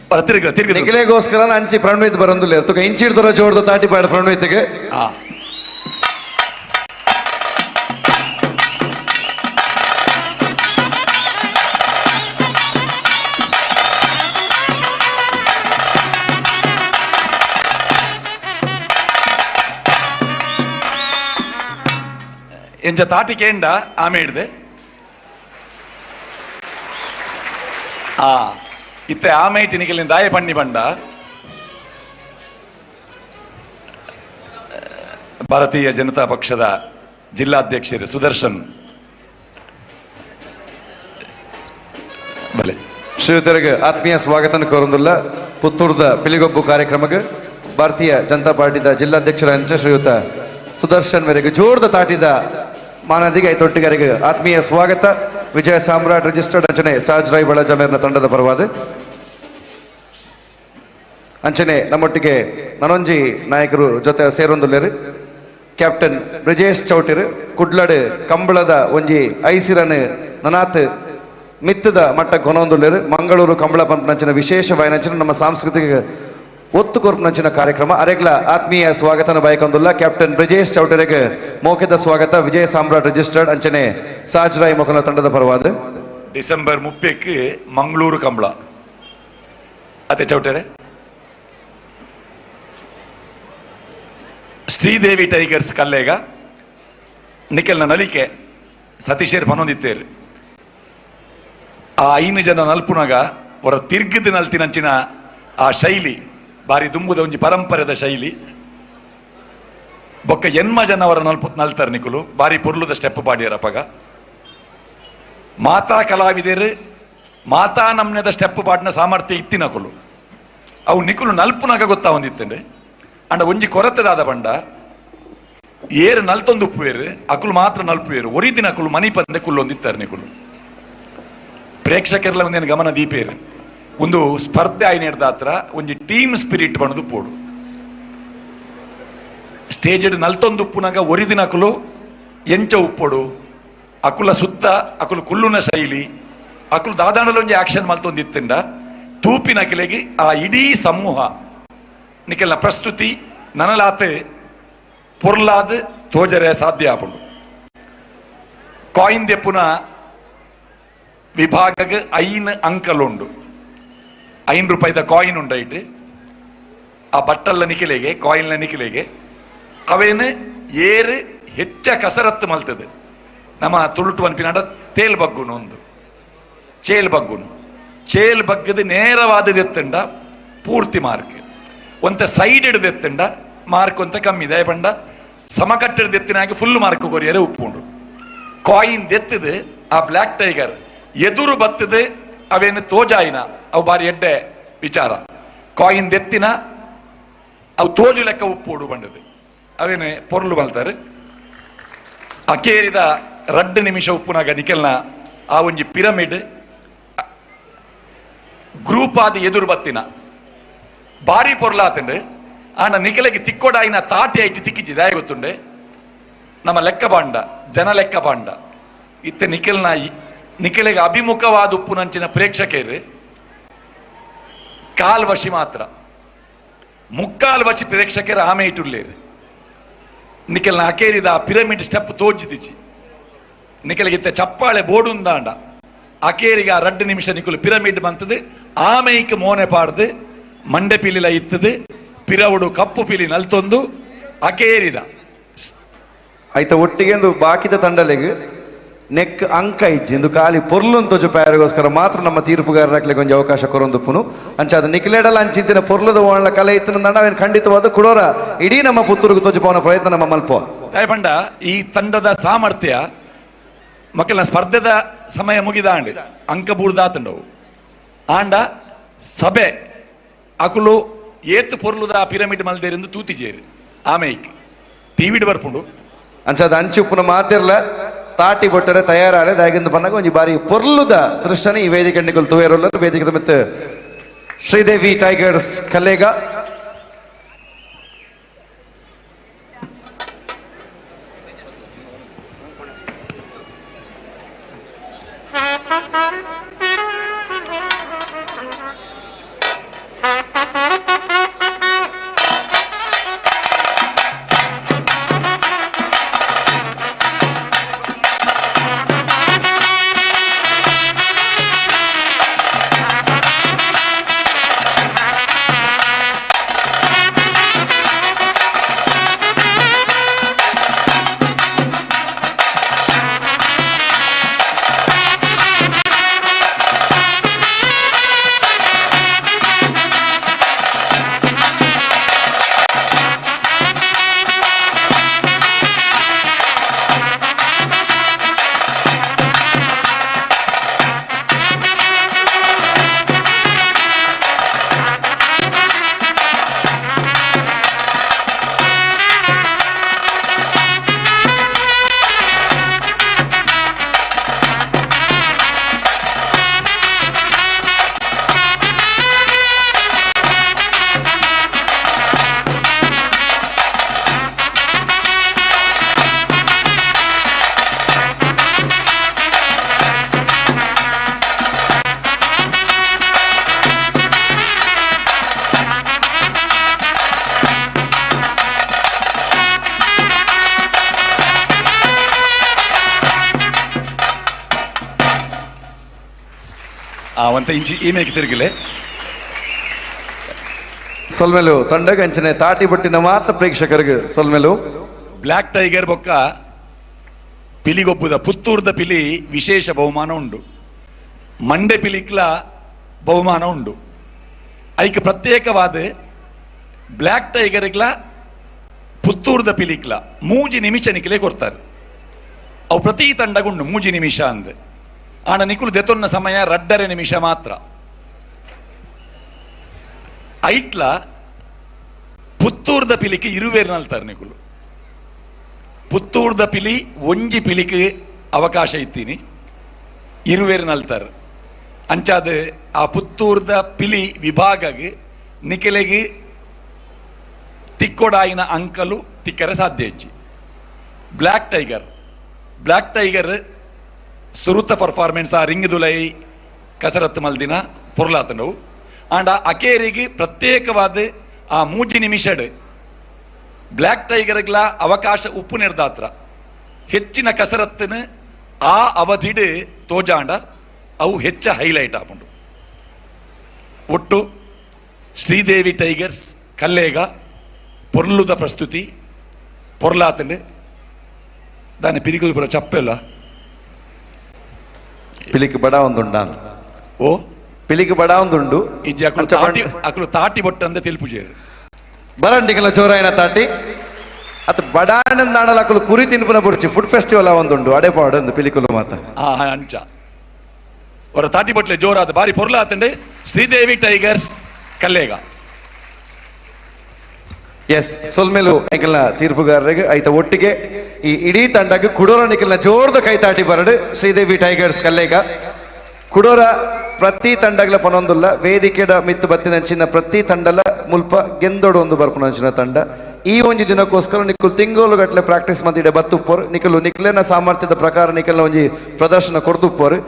ಹೊರ ತಿರುಗ ತಿರುಗ ನಿಖಿಲೆಗೋಸ್ಕರ ಅಂಚಿ ಪ್ರಣವಿತ್ ಬರಂದುಲ್ಲ ತುಕ ಇಂಚಿಡ್ದರ ಜೋಡ್ದು ತಾಟಿ ಪಾಡ ಪ್ರಣವಿತ್ಗೆ. ಎಂಚ ತಾಟಿ ಕೇಂಡ ಆಮೆ ಹಿಡ್ದೆ ಆ ಇತ್ತೆ ಆಮೆ ನಿಖಿಲಿನ ದಾಯ ಪಣ್ಣಿ ಬಂಡ. ಭಾರತೀಯ ಜನತಾ ಪಕ್ಷದ ಜಿಲ್ಲಾಧ್ಯಕ್ಷರು ಸುದರ್ಶನ್ ಬಲೆ. ಶ್ರೀಯುತರಿಗೆ ಆತ್ಮೀಯ ಸ್ವಾಗತ ಕೋರಂದುಲ್ಲ ಪುತ್ತೂರ್ದ ಪಿಲಿಗೊಬ್ಬು ಕಾರ್ಯಕ್ರಮಕ್ಕೆ ಭಾರತೀಯ ಜನತಾ ಪಾರ್ಟಿದ ಜಿಲ್ಲಾಧ್ಯಕ್ಷರ ಶ್ರೀಯುತ ಸುದರ್ಶನ್ ಮೇರೆಗೆ ಜೋರ್ದ ತಾಟಿದ ಮಾನದಿಗೆ ಐತೊಟ್ಟಿಗರಿಗೆ ಆತ್ಮೀಯ ಸ್ವಾಗತ. ವಿಜಯ ಸಾಮ್ರಾಟ್ ರಿಜಿಸ್ಟರ್ಡ್ ಅಂಚನೆ ಸಹಜ್ ರೈ ಬಳಜ ಮೇರ್ನ ತಂಡದ ಪರವಾದ ಅಂಚನೆ ನಮ್ಮೊಟ್ಟಿಗೆ ನನೊಂಜಿ ನಾಯಕರು ಜೊತೆ ಸೇರೊಂದುಲ್ಲೇರು ಕ್ಯಾಪ್ಟನ್ ಬ್ರಿಜೇಶ್ ಚೌಟಿರು ಕುಡ್ಲಡು ಕಂಬಳದ ಒಂಜಿ ಐಸಿರನ್ ನನಾತ್ ಮಿತ್ತದ ಮಟ್ಟ ಕೊನೊಂದುಲ್ಲೇರು ಮಂಗಳೂರು ಕಂಬಳ ಪಂಪ್ನಂಚಿನ ವಿಶೇಷ ವಾಯನಂಚಿನ ನಮ್ಮ ಸಾಂಸ್ಕೃತಿಕ ಒತ್ತು ಕೊರ್ಪುನಂಚಿನ ಕಾರ್ಯಕ್ರಮ ಅರೆಗ್ಲ ಆತ್ಮೀಯ ಸ್ವಾಗತನ ಬಯಕೊಂದುಲ್ಲ ಕ್ಯಾಪ್ಟನ್ ಬ್ರಿಜೇಶ್ ಚೌಟರಿಗೆ ಮೌಖಿತ ಸ್ವಾಗತ. ವಿಜಯ ಸಾಮ್ರಾಟ್ ರಿಜಿಸ್ಟರ್ಡ್ ಅಂಚನೆ ಸಾಜ್ ರಾಯ್ ಮೊಕಲ ತಂಡದ ಪರವಾದ. ಡಿಸೆಂಬರ್ 30ಕ್ಕೆ ಮಂಗಳೂರು ಕಂಬಳ ಅದೇ ಚೌಟರೆ ಶ್ರೀದೇವಿ ಟೈಗರ್ಸ್ ಕಲ್ಲೇಗ ನಿಖಲ್ನ ನಲಿಕೆ ಸತೀಶೇರ್ ಪನೊಂದಿತ್ತೇರು. ಆ 5 ಜನ ನಲ್ಪುನಗ ಅವರ ತಿರ್ಗದ ನಲ್ತಿನಂಚಿನ ಆ ಶೈಲಿ ಬಾರಿ ದುಂಬುದ ಒಂಜಿ ಪರಂಪರೆದ ಶೈಲಿ. ಬೊಕ್ಕ ಎನ್ಮ ಜನ ಅವರ ನಲ್ಪು ನಲ್ತಾರ್ ನಿಕುಲು ಬಾರಿ ಪೊರ್ಲುದ ಸ್ಟೆಪ್ ಪಾಡಿಯರ ಅಪಗ. ಮಾತಾ ಕಲಾವಿದರು ಮಾತಾ ನಮ್ನೆದ ಸ್ಟೆಪ್ ಪಾಡಿನ ಸಾಮರ್ಥ್ಯ ಇತ್ತಿನಕುಲು ಅವು ನಿಕುಲು ನಲ್ಪುನಗ ಗೊತ್ತಾ ಒಂದಿತ್ತಂಡೆ. ಅಂಡ ಒಂಜಿ ಕೊರತೆದಾದ ಬಂಡ ಏರು ನಲ್ತೊಂದು ಉಪ್ಪುವೇರು ಅಕುಲು ಮಾತ್ರ ನಲ್ಪುವೇರು ಒರಿದಿನ ಅಕುಲು ಮನಿ ಪಂದೆ ಕುಲ್ಲೊಂದಿತ್ತಾರೆ ನಿಕುಲು. ಪ್ರೇಕ್ಷಕರೆಲ್ಲ ಒಂದೇನು ಗಮನ ದೀಪೇರು ಒಂದು ಸ್ಪರ್ಧೆ ಆಯ್ನೇಡ್ದಾತ್ರ ಒಂಜಿ ಟೀಮ್ ಸ್ಪಿರಿಟ್ ಬಣ್ಣದು ಪೋಡು. ಸ್ಟೇಜ್ ನಲ್ತೊಂದು ಉಪ್ಪುನಾಗ ಒರಿದಿನ ಅಕುಲು ಎಂಚ ಉಪ್ಪೊಡು ಅಕುಲ ಸುತ್ತ ಅಕುಲು ಕುಲ್ಲುನ ಶೈಲಿ ಅಕುಲು ದಾದಾಣಲೊಂಜಿ ಆಕ್ಷನ್ ಮಲ್ತೊಂದಿತ್ತಂಡ ತೂಪಿನ ಕಿಲೆಗೆ ಆ ಇಡೀ ಸಮೂಹ ನಿಕೆಲ್ಲ ಪ್ರಸ್ತುತಿ ನನಲಾತೆ ಪೊರ್ಲಾದ್ ತೋಜರೆ ಸಾಧ್ಯ ಆಪುಂಡು. ಕಾಯಿನ್ ದೆಪ್ಪುನ ವಿಭಾಗಕ್ಕೆ 5 ಅಂಕಲುಂಡು. 5 ರೂಪಾಯಿದ ಕಾಯಿನ್ ಉಂಡೈಟ್ ಆ ಬಟ್ಟಲ್ಲ ನಿಖಿಲೆಗೆ ಕಾಯಿನ್ಲ ನಿಖಿಲೆಗೆ ಅವೇನು ಏರು ಹೆಚ್ಚ ಕಸರತ್ತು ಮಲ್ತದೆ. ನಮ್ಮ ತುಳುಟು ಅನ್ಪಿನಾಡ ತೇಲ್ ಬಗ್ಗುನು ಒಂದು ಚೇಲ್ ಬಗ್ಗುನು ಚೇಲ್ ಬಗ್ಗದ ನೇರವಾದದ್ದು ಎತ್ತಂಡ ಪೂರ್ತಿ ಮಾರ್ಕ್, ಒಂತ ಸೈಡ್ ಹಿಡಿದು ಎತ್ತಂಡ ಮಾರ್ಕ್ ಅಂತ ಕಮ್ಮಿ ಇದೆ ಪಂಡ ಸಮಕಟ್ಟೆಡ್ದು ಎತ್ತಿನಾಗೆ ಫುಲ್ ಮಾರ್ಕ್ ಕೊರಿಯರೆ ಉಪ್ಪುಂಡು. ಕಾಯಿನ್ ದೆತ್ತದು ಆ ಬ್ಲ್ಯಾಕ್ ಟೈಗರ್ ಎದುರು ಬತ್ತದು ಅವೇನು ತೋಜಾಯಿನ ಅವು ಬಾರಿ ಎಡ್ಡೆ ವಿಚಾರ. ಕಾಯಿನ್ ದೆತ್ತಿನ ಅವು ತೋಜು ಲೆಕ್ಕ ಉಪ್ಪುಡು ಬಂಡದು ಅವೇನೆ ಪೊರ್ಲು ಬಲ್ತಾರೆ. ಅಕೇರಿದ 2 ನಿಮಿಷ ಉಪ್ಪುನಾಗ ನಿಕೆಲ್ನ ಆ ಒಂಜಿ ಪಿರಮಿಡ್ ಗ್ರೂಪ್ ಆದ ಎದುರು ಬತ್ತಿನ ಬಾರಿ ಪೊರ್ಲಾತಂಡು. ಆಂಡ ನಿಖಲೆಗೆ ತಿಕ್ಕೋಡಾಯಿನ ತಾಟಿ ಐಟಿ ತಿಕ್ಕಿಚಿ ದಾಯ ಗೊತ್ತುಂಡೆ ನಮ್ಮ ಲೆಕ್ಕ ಬಾಂಡ ಜನ ಲೆಕ್ಕ ಬಾಂಡ ಇತ್ತ ನಿಖಲ್ನ ನಿಖಲೆಗೆ ಅಭಿಮುಖವಾದ ಉಪ್ಪುನಂಚಿನ ಪ್ರೇಕ್ಷಕರು ಕಾಲ್ ವಶಿ ಮಾತ್ರ ಮುಕ್ಕಾಲ್ ವಶಿ ಪ್ರೇಕ್ಷಕರು ಆಮೆ ಇಟ್ಟುಳ್ಳೇರು. ನಿಖಲ್ನ ಅಕೇರಿದ ಪಿರಮಿಡ್ ಸ್ಟೆಪ್ ತೋಜಿದಿಚಿ ನಿಖಲಿಗಿತ್ತ ಚಪ್ಪಾಳೆ ಬೋಡುಂದಾಂಡ ಅಕೇರಿಗೆ ಆ 2 ನಿಮಿಷ ನಿಕುಲು ಪಿರಮಿಡ್ ಬಂತದು ಆಮೇಯ್ಕ್ ಮೋನೆ ಪಾಡ್ದು ಮಂಡೆ ಪಿಲಿಲ ಇತ್ತದು ಪಿರವುಡು ಕಪ್ಪು ಪಿಲಿ ನಲ್ತೊಂದು ಅಕೇರಿದ ಆಯ್ತ ಒಟ್ಟಿಗೆ ಒಂದು ಬಾಕಿದ ತಂಡಲೆಗ್ ನೆಕ್ ಅಂಕ ಇಜ್ಜಿ ಇಂದು ಖಾಲಿ ಪೊರ್ಲುನ್ ತೋಜು ಪ್ಯಾರಿಗೋಸ್ಕರ ಮಾತ್ರ ನಮ್ಮ ತೀರ್ಪುಗಾರರಾಕ್ಲಿಗೆ ಒಂಜಿ ಅವಕಾಶ ಕೊರೊಂದುಪ್ಪುನು. ಅಂಚಾದ ನಿಕ್ಲೇಡಲ ಅಂಚಿದ್ದಿನ ಪೊರ್ಲುದ ಓಣಲ ಕಲೆ ಇತ್ತು ನಾವೇನು ಖಂಡಿತವಾದ ಕುಡೋರ ಇಡೀ ನಮ್ಮ ಪುತ್ತೂರಿಗೆ ತೋಜು ಪ್ರಯತ್ನ ನಮ್ಮ ಮಲ್ಪ. ದಯಪಂಡ ಈ ತಂಡದ ಸಾಮರ್ಥ್ಯ ಮಕ್ಕಳ ಸ್ಪರ್ಧೆದ ಸಮಯ ಮುಗಿದಾಂಡ್ ಅಂಕ ಬೂರ್ದಾತಂಡವು ಆಂಡ ಸಭೆ ಅಕುಲು ಏತು ಪೊರ್ಲುದ ಪಿರಮಿಡ್ ಮಲ್ದೇರಿಂದ ತೂತಿಜೇರು ಆಮೇಕ್ ಟಿವಿಡ್ ಬರ್ಪುಂಡು. ಅಂಚಾದ ಅಂಚುಪ್ಪುನ ಮಾತಿರ್ಲ ತಾಟಿ ಬೊಟ್ಟರೆ ತಯಾರಾಲೆ ದಾಗಿಂದ ಪನ್ನಗ ಒಂಜಿ ಬಾರಿ ಪೊರ್ಲುದ ದೃಶ್ಯನ ಈ ವೇದಿಕೆ ನಿಕುಲು ತುವೇರುಲ್ಲ. ವೇದಿಕೆ ಮಿತ್ತು ಶ್ರೀದೇವಿ ಟೈಗರ್ಸ್ ಕಲೇಗ ಆ ಒಂತ ಇಂಚಿ ಈ ಮೇಕ್ ತಿರುಗಿಲೆ. ಸೊಲ್ಮೆಲು ತಂಡಗ ಅಂಚನೆ ತಾಟಿ ಬಟ್ಟಿನ ಮಾತ್ರ ಪ್ರೇಕ್ಷಕರಿಗೆ ಸೊಲ್ಮೆಲು. ಬ್ಲ್ಯಾಕ್ ಟೈಗರ್ ಬೊಕ್ಕ ಪಿಲಿಗೊಬ್ಬುದ ಪುತ್ತೂರ್ದ ಪಿಲಿ ವಿಶೇಷ ಬಹುಮಾನ ಉಂಡು, ಮಂಡೆ ಪಿಲಿಕ್ಲ ಬಹುಮಾನ ಉಂಡು. ಐಕ್ ಪ್ರತ್ಯೇಕವಾದ ಬ್ಲ್ಯಾಕ್ ಟೈಗರ್ಗ್ಲ ಪುತ್ತೂರ್ದ ಪಿಲಿಕ್ಲ 3 ನಿಮಿಷ ನಿಕ್ಲೆ ಕೊಡ್ತಾರೆ. ಅವು ಪ್ರತಿ ತಂಡಗುಂಡು 3 ನಿಮಿಷ ಅಂದ್. ಆನ ನಿಕುಲು ದೆತೊನ್ನ ಸಮಯ 2.5 ನಿಮಿಷ ಮಾತ್ರ. ಐಟ್ಲ ಪುತ್ತೂರ್ದ ಪಿಲಿಕ್ ಇರುವೇರು ನಲ್ತಾರೆ ನಿಕುಲು. ಪುತ್ತೂರ್ದ ಪಿಲಿ ಒಂಜಿ ಪಿಲಿಕ್ ಅವಕಾಶ ಇತ್ತೀನಿ, ಇರುವೇರು ನಲ್ತಾರೆ. ಅಂಚಾದ ಆ ಪುತ್ತೂರ್ದ ಪಿಲಿ ವಿಭಾಗಗೆ ನಿಕೆಲೆಗೆ ತಿಕ್ಕೊಡಾಯಿನ ಅಂಕಲು ತಿಕ್ಕರೆ ಸಾಧ್ಯ ಹೆಚ್ಚಿ. Black tiger, black tiger ಸುರುತ performance ಆ ರಿಂಗ್ ದುಲೈ ಕಸರತ್ತು ಮಲ್ದಿನ ಪೊರ್ಲಾತನವು. ಆಂಡ ಅಕೇರಿಗೆ ಪ್ರತ್ಯೇಕವಾದ ಆ 3 ನಿಮಿಷಡ್ ಬ್ಲ್ಯಾಕ್ ಟೈಗರ್ಗಳ ಅವಕಾಶ ಉಪ್ಪು ನಿರ್ದಾತ್ರ ಹೆಚ್ಚಿನ ಕಸರತ್ತಿನ ಆ ಅವಧಿಡ್ ತೋಜಾಂಡ ಅವು ಹೆಚ್ಚ ಹೈಲೈಟ್ ಆಪುಂಡು. ಒಟ್ಟು ಶ್ರೀದೇವಿ ಟೈಗರ್ಸ್ ಕಲ್ಲೇಗ ಪೊರ್ಲುದ ಪ್ರಸ್ತುತಿ ಪೊರ್ಲಾತಂಡು. ದಾನೆ ಪಿರಿಕುಲು ಪುರ ಚಪ್ಪೆಲ್ಲ ಪಿಲಿಕ್ ಬಡ ಒಂದುಂಡ ಓ ಪಿಲಿಕ್ ಬಡ ಒಂದುಂಡು. ಇಜ್ಜಿ ಅಕುಲು ತಾಟಿ, ಅಕುಲು ತಾಟಿ ಬೊಟ್ಟಂದೆ ತೆಲ್ಪುಜೇರು ಬರಂಡಿಕಲ ಚೋರಾಯನ ತಾಟಿ ಅತ್ ಬಡಾನಂದಾಣಲ ಅಕುಲು ಕುರಿ ತಿನ್ಪುನ ಬುರ್ಚಿ ಫುಡ್ ಫೆಸ್ಟಿವಲ್ ಒಂದುಂಡು ಅಡೆ ಪಾಡಂದು ಪಿಲಿಕುಲು ಮಾತ ಅಂಚ ಅವರ ತಾಟಿ ಬೊಟ್ಲೆ ಜೋರಾದ ಬಾರಿ ಪೊರ್ಲಾತಂಡೆ ಶ್ರೀದೇವಿ ಟೈಗರ್ಸ್ ಕಲ್ಲೇಗ. ಎಸ್ ಸೊಲ್ಮೆಲು ಎಂಕಲ್ನ ತೀರ್ಪುಗಾರರಿಗೆ ಐತ ಒಟ್ಟಿಗೆ ಈ ಇಡೀ ತಂಡಕ್ಕೆ ಕುಡೋರ ನಿಕಲ್ನ ಜೋರ್ದ ಕೈ ತಾಟಿ ಬರಡು ಶ್ರೀದೇವಿ ಟೈಗರ್ಸ್ ಕಲ್ಲೇಗ. ಕುಡೋರ ಪ್ರತಿ ತಂಡಗಳ ಪನೊಂದುಲ್ಲ ವೇದಿಕೆಡ ಮಿತ್ತು ಬತ್ತಿನಂಚಿನ ಪ್ರತಿ ತಂಡಲ ಮುಲ್ಪ ಗೆಂದೊಡು ಒಂದು ಬರ್ಪುನಂಚಿನ ತಂಡ. ಈ ಒಂಜಿ ದಿನಕ್ಕೋಸ್ಕರ ನಿಕ್ಕುಲು ತಿಂಗೋಲು ಗಟ್ಟಲೆ ಪ್ರಾಕ್ಟೀಸ್ ಮಂತಿಡೆ ಬತ್ತುಪ್ಪೋರು. ನಿಕಲು ನಿಕ್ಲೆನ ಸಾಮರ್ಥ್ಯದ ಪ್ರಕಾರ ನಿಕಲ್ನ ಒಂಜಿ ಪ್ರದರ್ಶನ ಕೊರ್ದುಪ್ಪೋರು.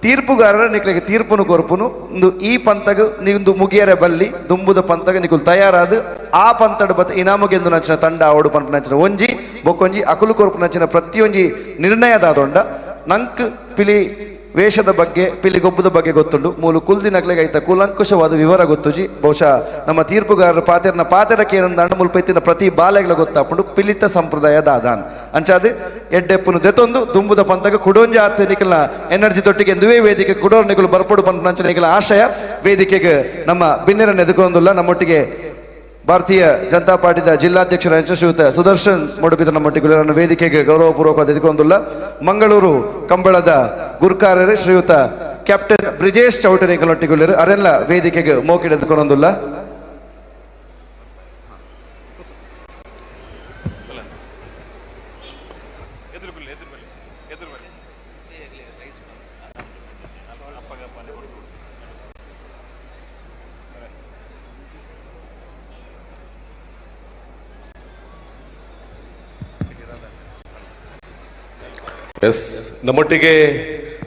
ತೀರ್ಪುಗಾರರ ನಿಕ್ಲೆಗೆ ತೀರ್ಪುನು ಕೊರ್ಪುನು ಇಂದು ಈ ಪಂತಗ ನಿಂದು ಮುಗಿಯರೆ ಬಲ್ಲಿ ದುಂಬುದ ಪಂತಗ ನಿಕುಲು ತಯಾರಾದ ಆ ಪಂತಡು ಬತ್ತ ಇನಾಮುಗೆಂದು ನಂಚಿನ ತಂಡ ಅವಡು ಪಂಪನಂಚಿನ ಒಂಜಿ ಬೊಕ್ಕೊಂಜಿ ಅಕುಲು ಕೊರ್ಪು ನಂಚಿನ ಪ್ರತಿಯೊಂಜಿ ನಿರ್ಣಯದಾದೊಂಡ ನಂಕ್ ಪಿಲಿ ವೇಷದ ಬಗ್ಗೆ ಪಿಲಿ ಗೊಬ್ಬದ ಬಗ್ಗೆ ಗೊತ್ತುಂಡು. ಮೂಲು ಕುಲ್ದಿನಕ್ಲೆಗೆ ಐತ ಕೂಲಂಕುಷವಾದ ವಿವರ ಗೊತ್ತುಜಿ. ಬಹುಶಃ ನಮ್ಮ ತೀರ್ಪುಗಾರರು ಪಾತೆರ್ನ ಪಾತೆರಕ್ಕೆ ಏನಂದಾಂಡ ಮುಲ್ಪೈತಿನ ಪ್ರತಿ ಬಾಲೆಗಳ ಗೊತ್ತಾಪುಂಡು ಪಿಲಿತ ಸಂಪ್ರದಾಯ ದಾದಾನ್ ಅಂಚಾದ ಎಡ್ಡೆಪ್ಪುನು ದೆತೊಂದು ದುಂಬುದ ಪಂತಗ ಕುಡೋಂಜಿ ಆತ ನಿಕಲ್ನ ಎನರ್ಜಿ ತೊಟ್ಟಿಗೆ ಎಂದುವೇ ವೇದಿಕೆ ಕುಡೋರ್ ನಿಕಲು ಬರ್ಪಡು ಪಂಪನಂಚಿನ ನಿಕಲ ಆಶಯ ವೇದಿಕೆಗೆ ನಮ್ಮ ಬಿನ್ನೆರನ್ನು ಎದುಕೊಂದುಲ್ಲ. ನಮ್ಮೊಟ್ಟಿಗೆ ಭಾರತೀಯ ಜನತಾ ಪಾರ್ಟಿದ ಜಿಲ್ಲಾಧ್ಯಕ್ಷರ ಶ್ರೀಯುತ ಸುದರ್ಶನ್ ಮೊಡುಪಿತ ನಮ್ಮೊಟ್ಟಿಗೆ ವೇದಿಕೆಗೆ ಗೌರವಪೂರ್ವಕವಾದ ಎದುಕೊಂದುಲ್ಲ. ಮಂಗಳೂರು ಕಂಬಳದ ಗುರ್ಕಾರರು ಶ್ರೀಯುತ ಕ್ಯಾಪ್ಟನ್ ಬ್ರಿಜೇಶ್ ಚೌಟರಿ ಕಲೊಟ್ಟಿಗುಲ್ಲರು ಅರೆಲ್ಲ ವೇದಿಕೆಗೆ ಮೋಕಿಡ್ ಎದುಕೊಂದುಲ್ಲ. ಎಸ್ ನಮ್ಮೊಟ್ಟಿಗೆ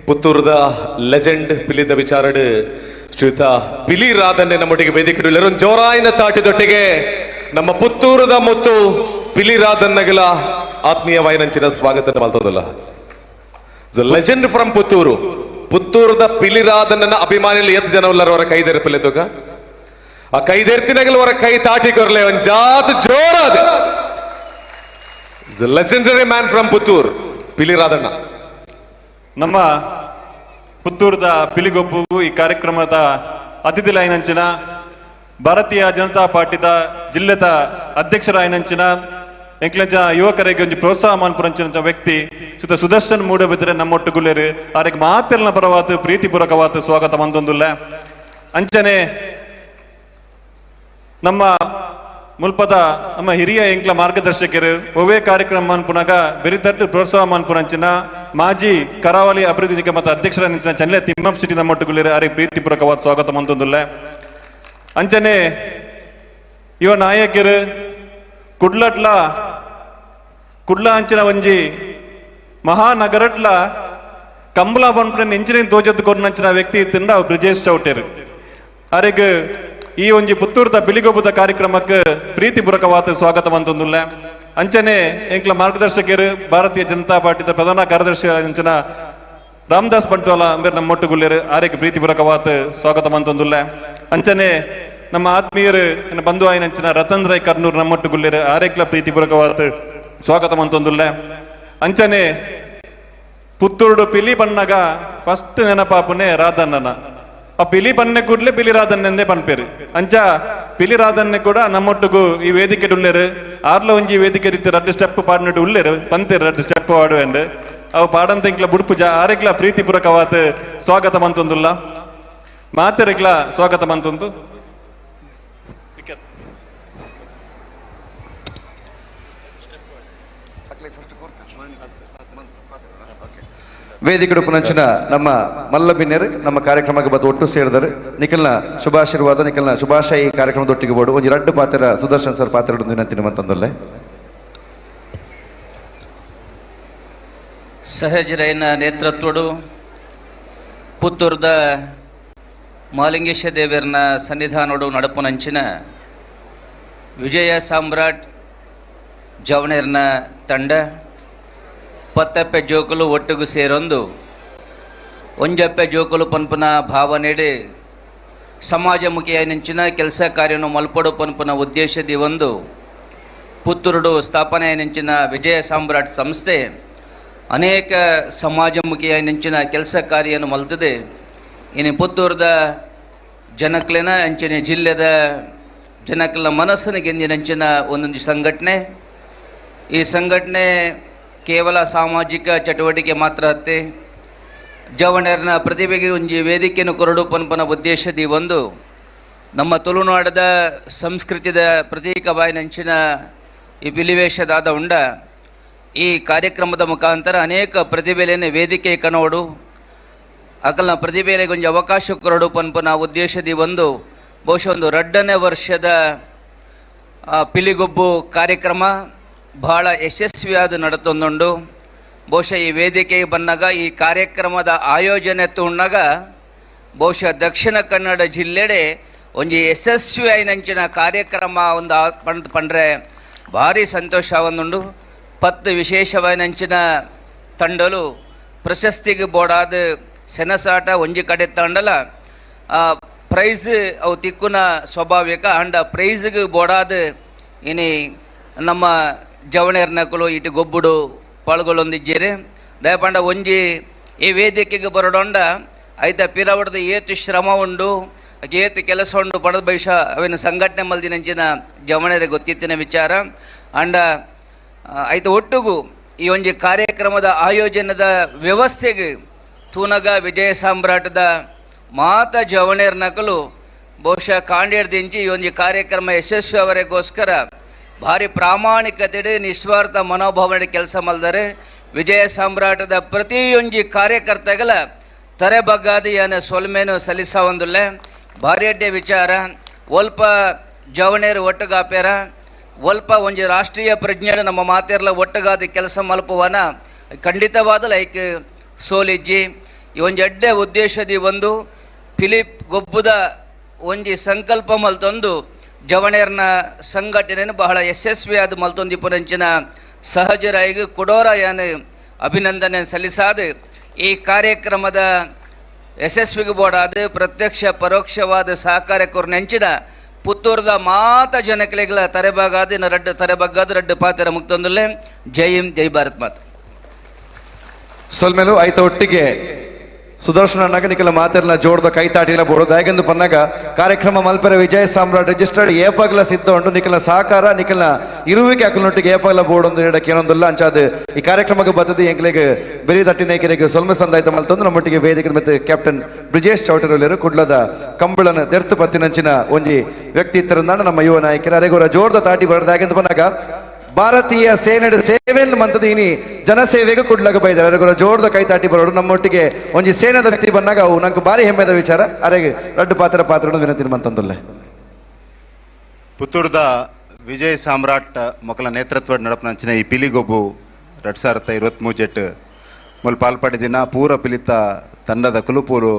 ಪುತ್ತೂರದ ಲೆಜೆಂಡ್ ಪಿಲಿದ ವಿಚಾರಡು ಶ್ರೀಯುತ ಪಿಲಿ ರಾಧನ್ನೆ ನಮ್ಮೊಟ್ಟಿಗೆ ವೇದಿಕೆ ಜೋರಾಯಿನ ತಾಟಿದೊಟ್ಟಿಗೆ ನಮ್ಮ ಪುತ್ತೂರದ ಮುತ್ತು ಪಿಲಿ ರಾಧನ್ನಗಲ ಆತ್ಮೀಯ ವಾಯನಂಚಿನ ಸ್ವಾಗತ ಮಾಡ್ತದಲ್ಲ. ಲೆಜೆಂಡ್ ಫ್ರಮ್ ಪುತ್ತೂರು, ಪುತ್ತೂರದ ಪಿಲಿ ರಾಧನ್ನ ಅಭಿಮಾನಿಗಳು ಎತ್ ಜನವಲ್ಲರ ಅವರ ಕೈದೆರಪಲೆ ತೂಕ ಆ ಕೈದೆರ್ತಿನಗಲ ಅವರ ಕೈ ತಾಟಿ ಕೊರಲೆ ಒಂದ್ ಜಾತ್ ಜೋರಾದ legendary man from Puttur Pili Radhanna. ನಮ್ಮ ಪುತ್ತೂರದ ಪಿಲಿಗೊಬ್ಬು ಈ ಕಾರ್ಯಕ್ರಮದ ಅತಿಥಿ ಲೈನಂಚಿನ ಭಾರತೀಯ ಜನತಾ ಪಾರ್ಟಿದ ಜಿಲ್ಲೆದ ಅಧ್ಯಕ್ಷರಾಯನಂಚಿನ ಎಂಕ್ಲಂಚ ಯುವಕರಿಗೆ ಒಂಜಿ ಪ್ರೋತ್ಸಾಹ ಮನ್ಪುರಂಚಿನ ವ್ಯಕ್ತಿ ಸುತ ಸುದರ್ಶನ್ ಮೂಡಬಿದ್ರೆ ನಮ್ಮೊಟ್ಟು ಗುಲ್ಲೇರು ಆರಿಗೆ ಮಾತೆಲ್ನ ಪರವಾತು ಪ್ರೀತಿಪೂರ್ವಕವಾದ ಸ್ವಾಗತ ಮಂದೊಂದುಲ್ಲ. ಅಂಚನೆ ನಮ್ಮ ಮುಲ್ಪದ ನಮ್ಮ ಹಿರಿಯ ಎಂಕ್ಲ ಮಾರ್ಗದರ್ಶಕರು ಒವೇ ಕಾರ್ಯಕ್ರಮ ಮನ್ಪುನಾಗ ಬೆರಿತಟ್ಟು ಪ್ರೋತ್ಸಾಹ ಮನ್ಪುರಂಚಿನ ಮಾಜಿ ಕರಾವಳಿ ಅಭಿವೃದ್ಧಿ ನಿಗಮದ ಅಧ್ಯಕ್ಷರ ನಿಂಚಿನ ಚನ್ಲೆ ತಿಮ್ಮಪ್ಪ ಶೆಟ್ಟಿ ನಮ್ಮೊಟ್ಟುಗುಲ್ಲೇರು ಆರಿಗೆ ಪ್ರೀತಿಪೂರ್ವಕವಾದ ಸ್ವಾಗತ ಮಂತೊಂದುಲ್ಲ. ಅಂಚನೆ ಯುವ ನಾಯಕರು ಕುಡ್ಲಟ್ಲ ಕುಡ್ಲ ಅಂಚಿನ ಒಂಜಿ ಮಹಾನಗರಟ್ಲ ಕಂಬಳ ಪನ್ಪುನ ಇಂಜಿನಿಯರಿಂಗ್ ತೋಜದ್ದು ಕೊರ್ನಂಚಿನ ವ್ಯಕ್ತಿ ತಿಂಡ ಬ್ರಿಜೇಶ್ ಚೌಟೇರು ಅರೆಗ್ ಈ ಒಂಜಿ ಪುತ್ತೂರ್ದ ಬಿಳಿಗೊಬ್ಬದ ಕಾರ್ಯಕ್ರಮಕ್ಕೆ ಪ್ರೀತಿಪೂರ್ವಕವಾದ ಸ್ವಾಗತ ಮಂತೊಂದುಲ್ಲ. ಅಂಚನೆ ಎಂಕ್ಲ ಮಾರ್ಗದರ್ಶಕರು ಭಾರತೀಯ ಜನತಾ ಪಾರ್ಟಿದ ಪ್ರಧಾನ ಕಾರ್ಯದರ್ಶಿ ಅಂಚಿನ ರಾಮದಾಸ್ ಬಂಟ್ವಾಲ ಅಂಬೆರ್ ನಮ್ಮೊಟ್ಟುಗುಲ್ಲೇರು ಆರೆಗ್ ಪ್ರೀತಿಪೂರ್ವಕವಾದ ಸ್ವಾಗತ ಮಂತೊಂದುಲ್ಲ. ಅಂಚನೆ ನಮ್ಮ ಆತ್ಮೀಯರು ಬಂಧು ಆಯಿನಂಚಿನ ರತನ್ ರೈ ಕರ್ನೂರ್ ನಮ್ಮೊಟ್ಟುಗುಲ್ಲೆರ್ ಆರೆಗ್ಲ ಪ್ರೀತಿಪೂರ್ವಕವಾದ ಸ್ವಾಗತ ಮಂತೊಂದುಲ್ಲೆ. ಅಂಚನೆ ಪುತ್ತೂರುಡು ಪಿಲಿ ಬಣ್ಣಗ ಫಸ್ಟ್ ನೆನಪಾಪುನೆ ರಾಧಣ್ಣನ. ಆ ಪಿಲಿ ಬನ್ನೆ ಕೂಡ್ಲೆ ಪಿಲಿ ರಾಧನ್ನೆಂದೇ ಪನ್ಪೇರು. ಅಂಚ ಪಿಲಿ ರಾಧನ್ನೆ ಕೂಡ ನಮ್ಮೊಟ್ಟುಗು ಈ ವೇದಿಕೆ ಉಲ್ಲೇರು. ಆರ್ಲ ಒಂಜಿ ವೇದಿಕೆ ರೀತಿ ರಡ್ಡು ಸ್ಟೆಪ್ ಪಾಡಿನಟ್ಟು ಉಲ್ಲೇರು ಪಂತೇರು ರಡ್ಡು ಸ್ಟೆಪ್ ಪಾಡುವೆಂಡು ಅವು ಪಾಡಂತ ಇಂಕ್ಲ ಬುಡ್ಪುಜ. ಆರೆಗ್ಲ ಪ್ರೀತಿಪೂರ್ವಕವಾದ ಸ್ವಾಗತ ಮಂತೊಂದುಲ್ಲ, ಮಾತೆರೆಗ್ಲ ಸ್ವಾಗತ ಮಂತೊಂದು. ವೇದಿಕೆ ಪುನಂಚಿನ ನಮ್ಮ ಮಲ್ಲಬಿನ್ಯರು ನಮ್ಮ ಕಾರ್ಯಕ್ರಮಕ್ಕೆ ಬತ್ತು ಒಟ್ಟು ಸೇರಿದರು. ನಿಖಲ್ನ ಶುಭಾಶೀರ್ವಾದ, ನಿಖಲ್ನ ಶುಭಾಶಯ ಈ ಕಾರ್ಯಕ್ರಮದೊಟ್ಟಿಗೆ ಬೋಡು. ಒಂದು ರಡ್ಡು ಪಾತ್ರ ಸುದರ್ಶನ್ ಸರ್ ಪಾತ್ರ ವಿನಂತಿ ಮಂತಂದಲ್ಲೇ. ಸಹಜರೈನ ನೇತೃತ್ವಡು ಪುತ್ತೂರ್ದ ಮಾಲಿಂಗೇಶ ದೇವರನ ಸನ್ನಿಧಾನೋಡು ನಡಪುನಂಚಿನ ವಿಜಯ ಸಾಮ್ರಾಟ್ ಜವಣೇರ್ನ ತಂಡ ಪತ್ತಪ್ಪೆ ಜೋಕುಲು ಒಟ್ಟಿಗೂ ಸೇರೊಂದು ಒಂಜಪ್ಪೆ ಜೋಕುಲು ಪನ್ಪುನ ಭಾವನೆಡೆ ಸಮಾಜಮುಖಿಯ ನೆಂಚಿನ ಕೆಲಸ ಕಾರ್ಯನು ಮಲ್ಪಡು ಪನ್ಪುನ ಉದ್ದೇಶದಿ ಒಂದು ಪುತ್ತೂರುಡು ಸ್ಥಾಪನೆ ನೆಂಚಿನ ವಿಜಯ ಸಾಮ್ರಾಟ್ ಸಂಸ್ಥೆ ಅನೇಕ ಸಮಾಜಮುಖಿಯ ನೆಂಚಿನ ಕೆಲಸ ಕಾರ್ಯನು ಮಲ್ತದೆ. ಇನ್ನು ಪುತ್ತೂರದ ಜನಕ್ಲೆನ ಅಂಚಿನ ಜಿಲ್ಲೆದ ಜನಕ್ಲೆನ ಮನಸ್ಸನ್ನು ಗೆಂದಿನಂಚಿನ ಒಂದೊಂದು ಸಂಘಟನೆ. ಈ ಸಂಘಟನೆ ಕೇವಲ ಸಾಮಾಜಿಕ ಚಟುವಟಿಕೆ ಮಾತ್ರ ಅತ್ತೆ, ಜವಣರನ ಪ್ರತಿಭೆಗೆ ಒಂಜಿ ವೇದಿಕೆಯನ್ನು ಕೊರಡು ಪನ್ಪನ ಉದ್ದೇಶದಿ ಒಂದು ನಮ್ಮ ತುಳುನಾಡದ ಸಂಸ್ಕೃತಿದ ಪ್ರತೀಕವಾಯಿನಂಚಿನ ಈ ಪಿಲಿವೇಶದಾದ ಉಂಡ ಈ ಕಾರ್ಯಕ್ರಮದ ಮುಖಾಂತರ ಅನೇಕ ಪ್ರತಿಭೆಲೆಯನ್ನು ವೇದಿಕೆ ಕನೋಡು ಅಕಲ್ನ ಪ್ರತಿಭೆಲೆಗೆ ಒಂಜಿ ಅವಕಾಶ ಕೊರಡು ಪನ್ಪನ ಉದ್ದೇಶದಿ ಒಂದು ಬಹುಶಃ ಒಂದು 2ನೇ ವರ್ಷದ ಪಿಲಿಗೊಬ್ಬು ಕಾರ್ಯಕ್ರಮ ಬಹಳ ಯಶಸ್ವಿಯಾದ ನಡತೊಂದುಂಡು. ಬಹುಶಃ ಈ ವೇದಿಕೆಗೆ ಬಂದಾಗ ಈ ಕಾರ್ಯಕ್ರಮದ ಆಯೋಜನೆ ತೂಣಾಗ ಬಹುಶಃ ದಕ್ಷಿಣ ಕನ್ನಡ ಜಿಲ್ಲೆಡೆ ಒಂಜಿ ಯಶಸ್ವಿ ಆಯಿನಂಚಿನ ಕಾರ್ಯಕ್ರಮ ಒಂದು ಪಂಡ್ರೆ ಭಾರಿ ಸಂತೋಷ ಒಂದುಂಡು. 10 ವಿಶೇಷವಾಯಿನಂಚಿನ ತಂಡಲು ಪ್ರಶಸ್ತಿಗೆ ಬೋಡಾದ ಸೆನಸಾಟ ಒಂಜಿ ಕಡೆ ತಂಡಲ ಪ್ರೈಸ್ ಅವು ತಿಕ್ಕುನ ಸ್ವಾಭಾವಿಕ ಅಂಡ ಪ್ರೈಸ್ಗೆ ಬೋಡಾದ ಇನಿ ನಮ್ಮ ಜವಣೇರ್ನಕುಲು ಇಟ್ಟು ಗೊಬ್ಬುಡು ಪಾಲ್ಗೊಳ್ಳೊಂದಿದ್ದೀರಿ. ದಯಪಂಡ ಒಂಜಿ ಈ ವೇದಿಕೆಗೆ ಬರೋಡೊಂಡ ಐತ ಪಿರವಡ್ದು ಏತು ಶ್ರಮ ಉಂಡು ಏತು ಕೆಲಸ ಉಂಡು ಪಡೆದ ಭವಿಷ್ಯ ಅವಿನ ಸಂಘಟನೆ ಮಲ್ದಿನಂಚಿನ ಜವಣೇರಿಗೆ ಗೊತ್ತಿತ್ತಿನ ವಿಚಾರ. ಅಂಡ ಐತ ಒಟ್ಟುಗು ಈ ಒಂಜಿ ಕಾರ್ಯಕ್ರಮದ ಆಯೋಜನದ ವ್ಯವಸ್ಥೆಗೆ ತೂನಗ ವಿಜಯ ಸಾಮ್ರಾಟದ ಮಾತ ಜವಣೇರ್ನಕಲು ಬಹುಶಃ ಕಾಂಡೇರ್ದಿಂಚಿ ಈ ಒಂಜಿ ಕಾರ್ಯಕ್ರಮ ಯಶಸ್ವಿ ಅವರಿಗೋಸ್ಕರ ಭಾರಿ ಪ್ರಾಮಾಣಿಕತೆ ನಿಸ್ವಾರ್ಥ ಮನೋಭಾವನೆ ಕೆಲಸ ಮಲ್ದರೆ ವಿಜಯ ಸಾಮ್ರಾಟದ ಪ್ರತಿಯೊಂಜಿ ಕಾರ್ಯಕರ್ತಗಳ ತರೆ ಬಗ್ಗಾದಿಯನ ಸೊಲ್ಮೇನು ಸಲ್ಲಿಸ ಭಾರಿ ಅಡ್ಡೆ ವಿಚಾರ. ಒಲ್ಪ ಜವಣೇರು ಒಟ್ಟುಗಾಪ್ಯಾರ ಒಲ್ಪ ಒಂಜಿ ರಾಷ್ಟ್ರೀಯ ಪ್ರಜ್ಞೆ ನಮ್ಮ ಮಾತೆರ್ಲ ಒಟ್ಟುಗಾದ ಕೆಲಸ ಮಲ್ಪುವನ ಖಂಡಿತವಾದ ಲೈಕ್ ಸೋಲಿಜ್ಜಿ. ಈ ಒಂಜಿ ಅಡ್ಡೆ ಉದ್ದೇಶದಿ ಒಂದು ಫಿಲಿಪ್ ಗೊಬ್ಬುದ ಒಂಜಿ ಸಂಕಲ್ಪ ಮಲ್ತೊಂದು ಜವಣೇರ್ನ ಸಂಘಟನೆಯನ್ನು ಬಹಳ ಯಶಸ್ವಿಯಾದ ಮಲ್ತೊಂದಿಪ್ಪುನಂಚಿನ ಸಹಜರಾಗಿ ಕೊಡೋರಾಯನ ಅಭಿನಂದನೆ ಸಲ್ಲಿಸಾದ ಈ ಕಾರ್ಯಕ್ರಮದ ಯಶಸ್ವಿಗೆ ಬೋಡಾದ ಪ್ರತ್ಯಕ್ಷ ಪರೋಕ್ಷವಾದ ಸಹಕಾರ ಕೊರ್ನೆಂಚಿನ ಪುತ್ತೂರದ ಮಾತ ಜನಕ್ಲೆಗಳ ತರೆಬಾಗಾದ ರಡ್ಡು ತರೆಬಗ್ಗಾದ ರಡ್ಡು ಪಾತ್ರ ಮುಕ್ತೊಂದುಲ್ಲೆ. ಜೈ ಹಿಂದ್, ಜೈ ಭಾರತ್ ಮಾತ. ಸೊಲ್ಮೇಲು ಆಯ್ತ ಒಟ್ಟಿಗೆ ಸುದರ್ಶನ ಅಣ್ಣಗ ನಿಖಲ ಮಾತೆರ್ನ ಜೋಡ್ದ ಕೈ ತಾಟಿಲ ಬೋಡೋದು. ಹೇಗೆಂದು ಪನ್ನಾಗ ಕಾರ್ಯಕ್ರಮ ಮಲ್ಪೆರೆ ವಿಜಯ ಸಾಮ್ರಾಟ್ ರಿಜಿಸ್ಟರ್ಡ್ ಏಪಗ್ಲ ಸಿದ್ಧ ಉಂಟು. ನಿಖಲ ಸಹಕಾರ ನಿಖಲ ಇರುವಿಕೆ ಅಕಲನೊಟ್ಟಿಗೆ ಏಪಗ್ಲ ಬೋರ್ಡ್ ಒಂದು ನೀಡಕ್ಕೆ ಏನೊಂದಿಲ್ಲ ಅಂಚಾದ ಈ ಕಾರ್ಯಕ್ರಮಕ್ಕೆ ಬರ್ತದೆ. ಎಂಕ್ಲೆಗ್ ಬೆರಿ ತಟ್ಟಿನೇಕರಿಗೆ ಸೊಲ್ಮೆ ಸಂದಾಯ್ತ ಮಲ್ತಂದು ನಮ್ಮೊಟ್ಟಿಗೆ ವೇದಿಕೆ ಮತ್ತೆ ಕ್ಯಾಪ್ಟನ್ ಬ್ರಿಜೇಶ್ ಚೌಟರಲ್ಲಿರು ಕುಡ್ಲದ ಕಂಬಳನ ದೆರ್ತು ಪತ್ತಿನಂಚಿನ ಒಂಜಿ ವ್ಯಕ್ತಿ ಇತ್ತರಂದಾಣ ನಮ್ಮ ಯುವ ನಾಯಕರ ಅರೆಗೋರ ಜೋಡ್ದ ತಾಟಿ ಬರೋದು. ಹೇಗೆಂದು ಪನ್ನಾಗ ಭಾರತೀಯ ಸೇನೆ ಸೇವೆಯನ್ನು ಮಂತದ ಇನಿ ಜನಸೇವೆಗೆ ಕುಡ್ಲಗ ಬೈದಾರೆ. ಅರೆಗೋರ ಜೋರ್ದ ಕೈ ತಾಟಿ ಬರೋಡು. ನಮ್ಮೊಟ್ಟಿಗೆ ಒಂಜಿ ಸೇನೆದ ವ್ಯಕ್ತಿ ಬಂದಾಗ ಅವು ನಂಗೆ ಭಾರಿ ಹೆಮ್ಮೆದ ವಿಚಾರ. ಅರೆಗೆ ರಡ್ಡು ಪಾತ್ರ ಪಾತ್ರ ವಿನಂತಿ ಮಂತಂದುಲ್ಲೆ. ಪುತ್ತೂರ್ದ ವಿಜಯ್ ಸಾಮ್ರಾಟ್ ಮೊಕಲ ನೇತೃತ್ವ ನಡಪನಂಚಿನ ಈ ಪಿಲಿಗೊಬ್ಬು 2023 ಮುಲ್ ಪಾಲ್ಪಡಿ ದಿನ ಪೂರ ಪಿಲಿತ ತಂಡದ ಕುಲುಪೂರು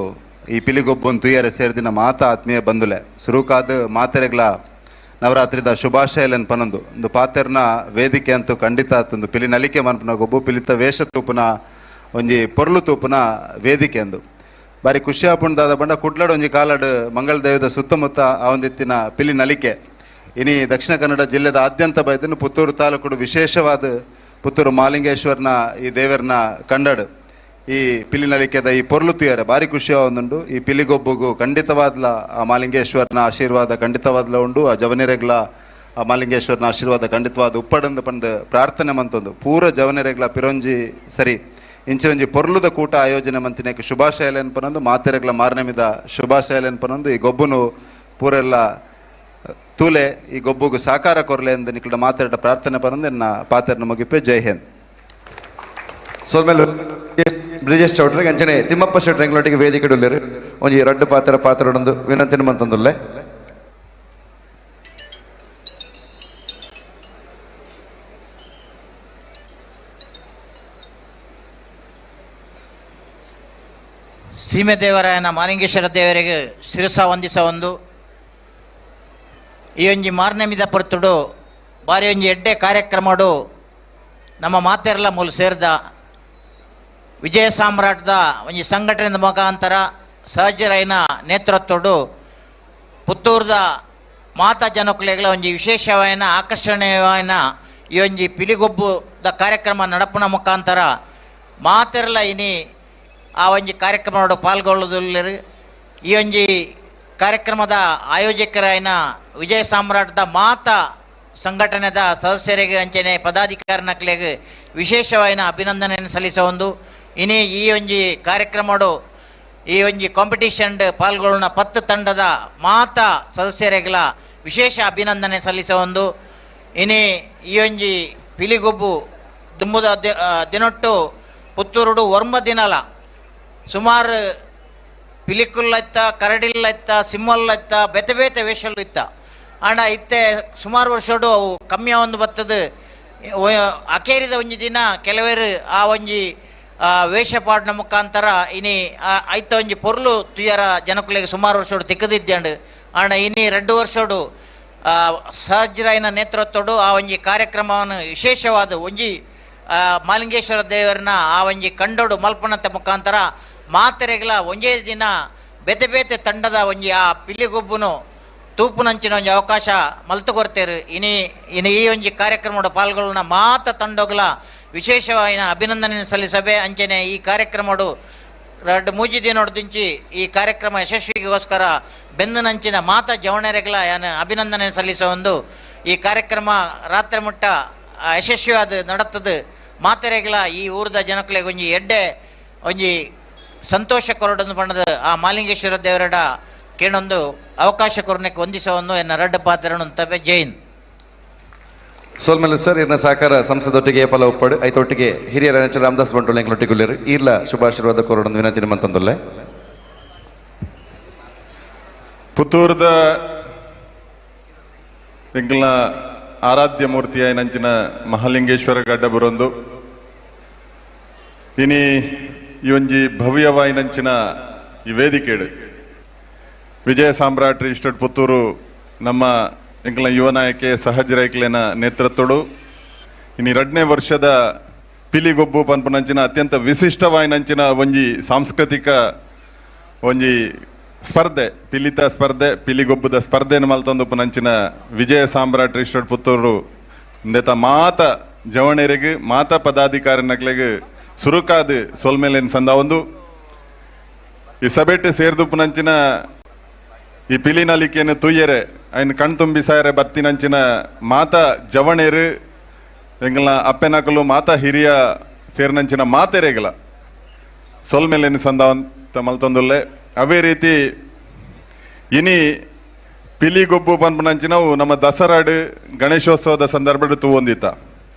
ಈ ಪಿಲಿಗೊಬ್ಬನ್ ತುಯ್ಯರೆ ಸೇರಿದಿನ ಮಾತ ಆತ್ಮೀಯ ಬಂಧುಲೆ ಸುರುಕಾದ ಮಾತೆರೆಗ್ಲ ನವರಾತ್ರಿದ ಶುಭಾಶಯಲನ್ ಪನೊಂದು ಒಂದು ಪಾತೆರ್ನ ವೇದಿಕೆ ಅಂತೂ ಖಂಡಿತ ತಂದು ಪಿಲಿ ನಲಿಕೆ ಮನ್ಪುನ ಗೊಬ್ಬು ಪಿಲಿತ ವೇಷ ತೂಪುನ ಒಂಜಿ ಪೊರ್ಲು ತೂಪುನ ವೇದಿಕೆ ಅಂದು. ಬಾರಿ ಖುಷಿ ಆಪುಂಡು ಬಂಡ ಕುಡ್ಲಡ್ ಒಂಜಿ ಕಾಲಡ್ ಮಂಗಳದೇವದ ಸುತ್ತಮುತ್ತ ಆವೊಂದಿತ್ತಿನ ಪಿಲಿ ನಲಿಕೆ ಇನಿ ದಕ್ಷಿಣ ಕನ್ನಡ ಜಿಲ್ಲೆದ ಆದ್ಯಂತ ಬೈದನ್ನು ಪುತ್ತೂರು ತಾಲೂಕುಡು ವಿಶೇಷವಾದ ಪುತ್ತೂರು ಮಾಲಿಂಗೇಶ್ವರನ ಈ ದೇವರನ ಕಂಡಡು ಈ ಪಿಲಿ ನಲಿಕೆದ ಈ ಪೊರ್ಲು ತುಯರೆ ಭಾರಿ ಖುಷಿ ಆವೊಂದುಂಡು. ಈ ಪಿಲಿಗೊಬ್ಬುಗು ಖಂಡಿತವಾದ್ಲ ಆ ಮಾಲಿಂಗೇಶ್ವರನ ಆಶೀರ್ವಾದ ಖಂಡಿತವಾದ್ಲ ಉಂಡು. ಆ ಜವನಿರೆಗ್ಲ ಆ ಮಾಲಿಂಗೇಶ್ವರನ ಆಶೀರ್ವಾದ ಖಂಡಿತವಾದ ಉಪ್ಪಡಂದು ಪಂದು ಪ್ರಾರ್ಥನೆ ಮಂತೊಂದು ಪೂರ ಜವನಿರೆಗ್ಲ ಪಿರೊಂಜಿ ಸರಿ ಇಂಚಿನೊಂಜಿ ಪೊರ್ಲುದ ಕೂಟ ಆಯೋಜನೆ ಮಂತಿನಕ್ಕೆ ಶುಭಾಶಯಲೇನ್ ಪನೊಂದು ಮಾತೆರೆಗ್ಲ ಮಾರನೆಮಿದ ಶುಭಾಶಯಲೇನ್ ಪನೊಂದು ಈ ಗೊಬ್ಬುನು ಪೂರೆಲ್ಲ ತೂಲೆ ಈ ಗೊಬ್ಬುಗು ಸಾಕಾರ ಕೊರ್ಲೆ ಎಂದು ನಿಕ್ಲ ಮಾತೆರಡ ಪ್ರಾರ್ಥನೆ ಪನೊಂದು ಎನ್ನ ಪಾತೆರನ ಮುಗಿಪೆ. ಜೈ ಹಿಂದ್. ಸೋಲ್ಮೇಲೆ ಬ್ರಿಜೇಶ್ ಚೌಡ್ರಿಗೆ ಅಂಚನೆ ತಿಮ್ಮಪ್ಪ ಶೆಟ್ಟಿ ಎಂಗ್ಲೊಟ್ಟಿಗೆ ವೇದಿಕೆ ಉಲ್ಲೇರು ಒಂಜಿ ರಡ್ಡು ಪಾತ್ರ ಪಾತ್ರಡೊಂದು ವಿನಂತಿನ ಮಂತೊಂದುಲ್ಲೆ. ಸೀಮೆ ದೇವರಾಯನ ಮಾಲಿಂಗೇಶ್ವರ ದೇವರಿಗೆ ಶಿರಸ ವಂದಿಸ ಒಂದು ಈ ಒಂಜಿ ಮಾರ್ನೆಮಿದ ಪೊರ್ತುಡು ಬಾರಿ ಒಂಜಿ ಎಡ್ಡೆ ಕಾರ್ಯಕ್ರಮಡು ನಮ್ಮ ಮಾತೆರ್ಲ ಮೂಲು ಸೇರ್ದ ವಿಜಯ ಸಾಮ್ರಾಟದ ಒಂಜಿ ಸಂಘಟನೆದ ಮುಖಾಂತರ ಸಹಜರೈನ ನೇತೃತ್ವಡು ಪುತ್ತೂರ್ದ ಮಾತಾ ಜನಕುಲೆಗಳ ಒಂಜಿ ವಿಶೇಷವಾಯಿನ ಆಕರ್ಷಣೀಯವಾಯಿನ ಈ ಒಂಜಿ ಪಿಲಿಗೊಬ್ಬುದ ಕಾರ್ಯಕ್ರಮ ನಡಪುನ ಮುಖಾಂತರ ಮಾತೆರ್ಲ ಇನಿ ಆ ಒಂಜಿ ಕಾರ್ಯಕ್ರಮದ ಪಾಲ್ಗೊಳ್ಳುವುದಿಲ್ಲರು. ಈ ಒಂಜಿ ಕಾರ್ಯಕ್ರಮದ ಆಯೋಜಕರಾಯಿನ ವಿಜಯ ಸಾಮ್ರಾಟದ ಮಾತಾ ಸಂಘಟನೆದ ಸದಸ್ಯರಿಗೆ ಅಂಚನೆ ಪದಾಧಿಕಾರಿನಕ್ಲೆಗ್ ವಿಶೇಷವಾಯಿನ ಅಭಿನಂದನೆಯನ್ನು ಸಲ್ಲಿಸ ಒಂದು ಇನಿ ಈ ಒಂಜಿ ಕಾರ್ಯಕ್ರಮಡು ಈ ಒಂಜಿ ಕಾಂಪಿಟೇಷನ್ ಪಾಲ್ಗೊಳ್ಳುವ 10 ತಂಡದ ಮಾತಾ ಸದಸ್ಯರಿಗೆಲ್ಲ ವಿಶೇಷ ಅಭಿನಂದನೆ ಸಲ್ಲಿಸ ಒಂದು ಇನಿ ಈ ಒಂಜಿ ಪಿಲಿಗೊಬ್ಬು ದುಂಬುದ ದಿನೊಟ್ಟು ಪುತ್ತೂರುಡು ಒರ್ಮ ದಿನಲ ಸುಮಾರು ಪಿಲಿಕುಲ್ಲೈತ್ತ ಕರಡಿಲ್ಲೈತ್ತ ಸಿಂಹಲ್ಲೈತ್ತ ಬೇತೆ ಬೇತೆ ವೇಷಲು ಇತ್ತ ಆಂಡ ಇತ್ತೆ ಸುಮಾರು ವರ್ಷಡು ಅವು ಕಮ್ಮಿ ಒಂದು ಬತ್ತದು. ಅಕೇರಿದ ಒಂಜಿ ದಿನ ಕೆಲವರು ಆ ಒಂಜಿ ವೇಷ ಪಾಡಿನ ಮುಖಾಂತರ ಇನಿ ಐತ ಒಂಜಿ ಪೊರ್ಲು ತುಯರ ಜನಕುಲೆಗೆ ಸುಮಾರು ವರ್ಷಡು ತಿಕ್ಕದಿದ್ದಾಂಡು. ಆಂಡ ಇನಿ 2 ವರ್ಷಡು ಸಹಜರಾಯನ ನೇತೃತ್ವಡು ಆ ಒಂಜಿ ಕಾರ್ಯಕ್ರಮವನ್ನು ವಿಶೇಷವಾದ ಒಂಜಿ ಮಾಲಿಂಗೇಶ್ವರ ದೇವರನ್ನ ಆ ಒಂಜಿ ಕಂಡೋಡು ಮಲ್ಪನಂತ ಮುಖಾಂತರ ಮಾತೆರೆಗಳ ಒಂಜೇ ದಿನ ಬೇತೆ ಬೇತೆ ತಂಡದ ಒಂಜಿ ಆ ಪಿಲಿಗೊಬ್ಬುನು ತೂಪುನಂಚಿನ ಒಂಜಿ ಅವಕಾಶ ಮಲ್ತು ಕೊರ್ತೇರು. ಇನಿ ಇನಿ ಈ ಒಂಜಿ ಕಾರ್ಯಕ್ರಮದ ಪಾಲ್ಗೊಳ್ಳುವ ಮಾತ ತಂಡೋಗ್ಲ ವಿಶೇಷವಾಯಿನ ಅಭಿನಂದನೆ ಸಲ್ಲಿಸಬೆ. ಅಂಚನೆ ಈ ಕಾರ್ಯಕ್ರಮಡು 2-3 ದಿನೊಡ್ದಿಂಚಿ ಈ ಕಾರ್ಯಕ್ರಮ ಯಶಸ್ವಿಗೋಸ್ಕರ ಬೆಂದನಂಚಿನ ಮಾತ ಜವಣೆರೆಗಳ ಯಾನು ಅಭಿನಂದನೆ ಸಲ್ಲಿಸ ಒಂದು ಈ ಕಾರ್ಯಕ್ರಮ ರಾತ್ರಿ ಮುಟ್ಟ ಯಶಸ್ವಿಯಾದ ನಡತದು. ಮಾತೆರೆಗಳ ಈ ಊರದ ಜನಕ್ಲೆಗ್ ಒಂಜಿ ಎಡ್ಡೆ ಒಂಜಿ ಸಂತೋಷ ಕೊರಡನ್ನು ಬಣ್ಣದ ಆ ಮಾಲಿಂಗೇಶ್ವರ ದೇವರಡ ಕೇಣೊಂದು ಅವಕಾಶ ಕೊರನೆಗೆ ಹೊಂದಿಸವನ್ನು ಎನ್ನ ರಡ್ಡ ಪಾತ್ರನು ತಬೆ. ಜೈನ್. ಸೋಲ್ಮೇಲೆ ಸರ್ ಇರ್ನ ಸಹಕಾರ ಸಂಸದೊಟ್ಟಿಗೆ ಫಲ ಉಪ್ಪಡು ಐತೊಟ್ಟಿಗೆ ಹಿರಿಯರ ರಾಮದಾಸ್ ಬಂಟೋಳ ಎಂಗ್ಲೊಟ್ಟಿಗೆ ಈರ್ಲ ಶುಭಾಶೀರ್ವಾದ ಕೊರಡೊಂದು ವಿನಂತಿ ಮಂತಂದುಲ್ಲೆ. ಪುತ್ತೂರದ ಎಂಕಲ್ನ ಆರಾಧ್ಯ ಮೂರ್ತಿಯ ನಂಚಿನ ಮಹಾಲಿಂಗೇಶ್ವರ ಗಡ್ಡ ಬರೊಂದು ಇನಿ ಈ ಒಂಜಿ ಭವ್ಯವಾಯಿನಂಚಿನ ಈ ವೇದಿಕೆಡು ವಿಜಯ ಸಾಮ್ರಾಟ್ ರಿಜಿಸ್ಟರ್ಡ್ ಪುತ್ತೂರು ನಮ್ಮ ಎಂಕಲ್ನ ಯುವ ನಾಯಕೆ ಸಹಜ ರೈಕ್ಲೆನ ನೇತೃತ್ವಡು ಇನಿ 2ನೇ ವರ್ಷದ ಪಿಲಿಗೊಬ್ಬು ಪನ್ಪುನಂಚಿನ ಅತ್ಯಂತ ವಿಶಿಷ್ಟವಾಯಿನಂಚಿನ ಒಂಜಿ ಸಾಂಸ್ಕೃತಿಕ ಒಂಜಿ ಸ್ಪರ್ಧೆ ಪಿಲಿತ ಸ್ಪರ್ಧೆ ಪಿಲಿಗೊಬ್ಬದ ಸ್ಪರ್ಧೆಯನ್ನು ಮಲ್ತೊಂದುಪ್ಪುನಂಚಿನ ವಿಜಯ ಸಾಮ್ರಾಟ್ ರಿಜಿಸ್ಟರ್ಡ್ ಪುತ್ತೂರು ಇಂದೆತ ಮಾತ ಜವಣೆರೆಗ್ ಮಾತ ಪದಾಧಿಕಾರಿ ಸುರುಕಾದ ಸೊಲ್ಮೇಲೇನು ಸಂದಾವೊಂದು ಈ ಸಭೆಟ್ ಸೇರ್ದುಪ್ಪುನಂಚಿನ ಈ ಪಿಲಿನಲಿಕೆಯನ್ನು ತೂಯರೆ ಐನ್ ಕಣ್ತುಂಬಿ ಸಾಯರೆ ಬತ್ತಿನಂಚಿನ ಮಾತ ಜವಣೇರು ಎಂಗಲ್ನ ಅಪ್ಪೆನಕಲು ಮಾತ ಹಿರಿಯ ಸೇರಿನಂಚಿನ ಮಾತೆರೆಗಲ ಸೊಲ್ಮೇಲೇನು ಸಂದಾವಂತ ಮಲ್ತೊಂದುಲ್ಲೆ. ಅವೇ ರೀತಿ ಇನಿ ಪಿಲಿಗೊಬ್ಬು ಪನ್ಪುನಂಚಿನವು ನಮ್ಮ ದಸರಾಡು ಗಣೇಶೋತ್ಸವದ ಸಂದರ್ಭದ ತೂವೊಂದಿತ್ತ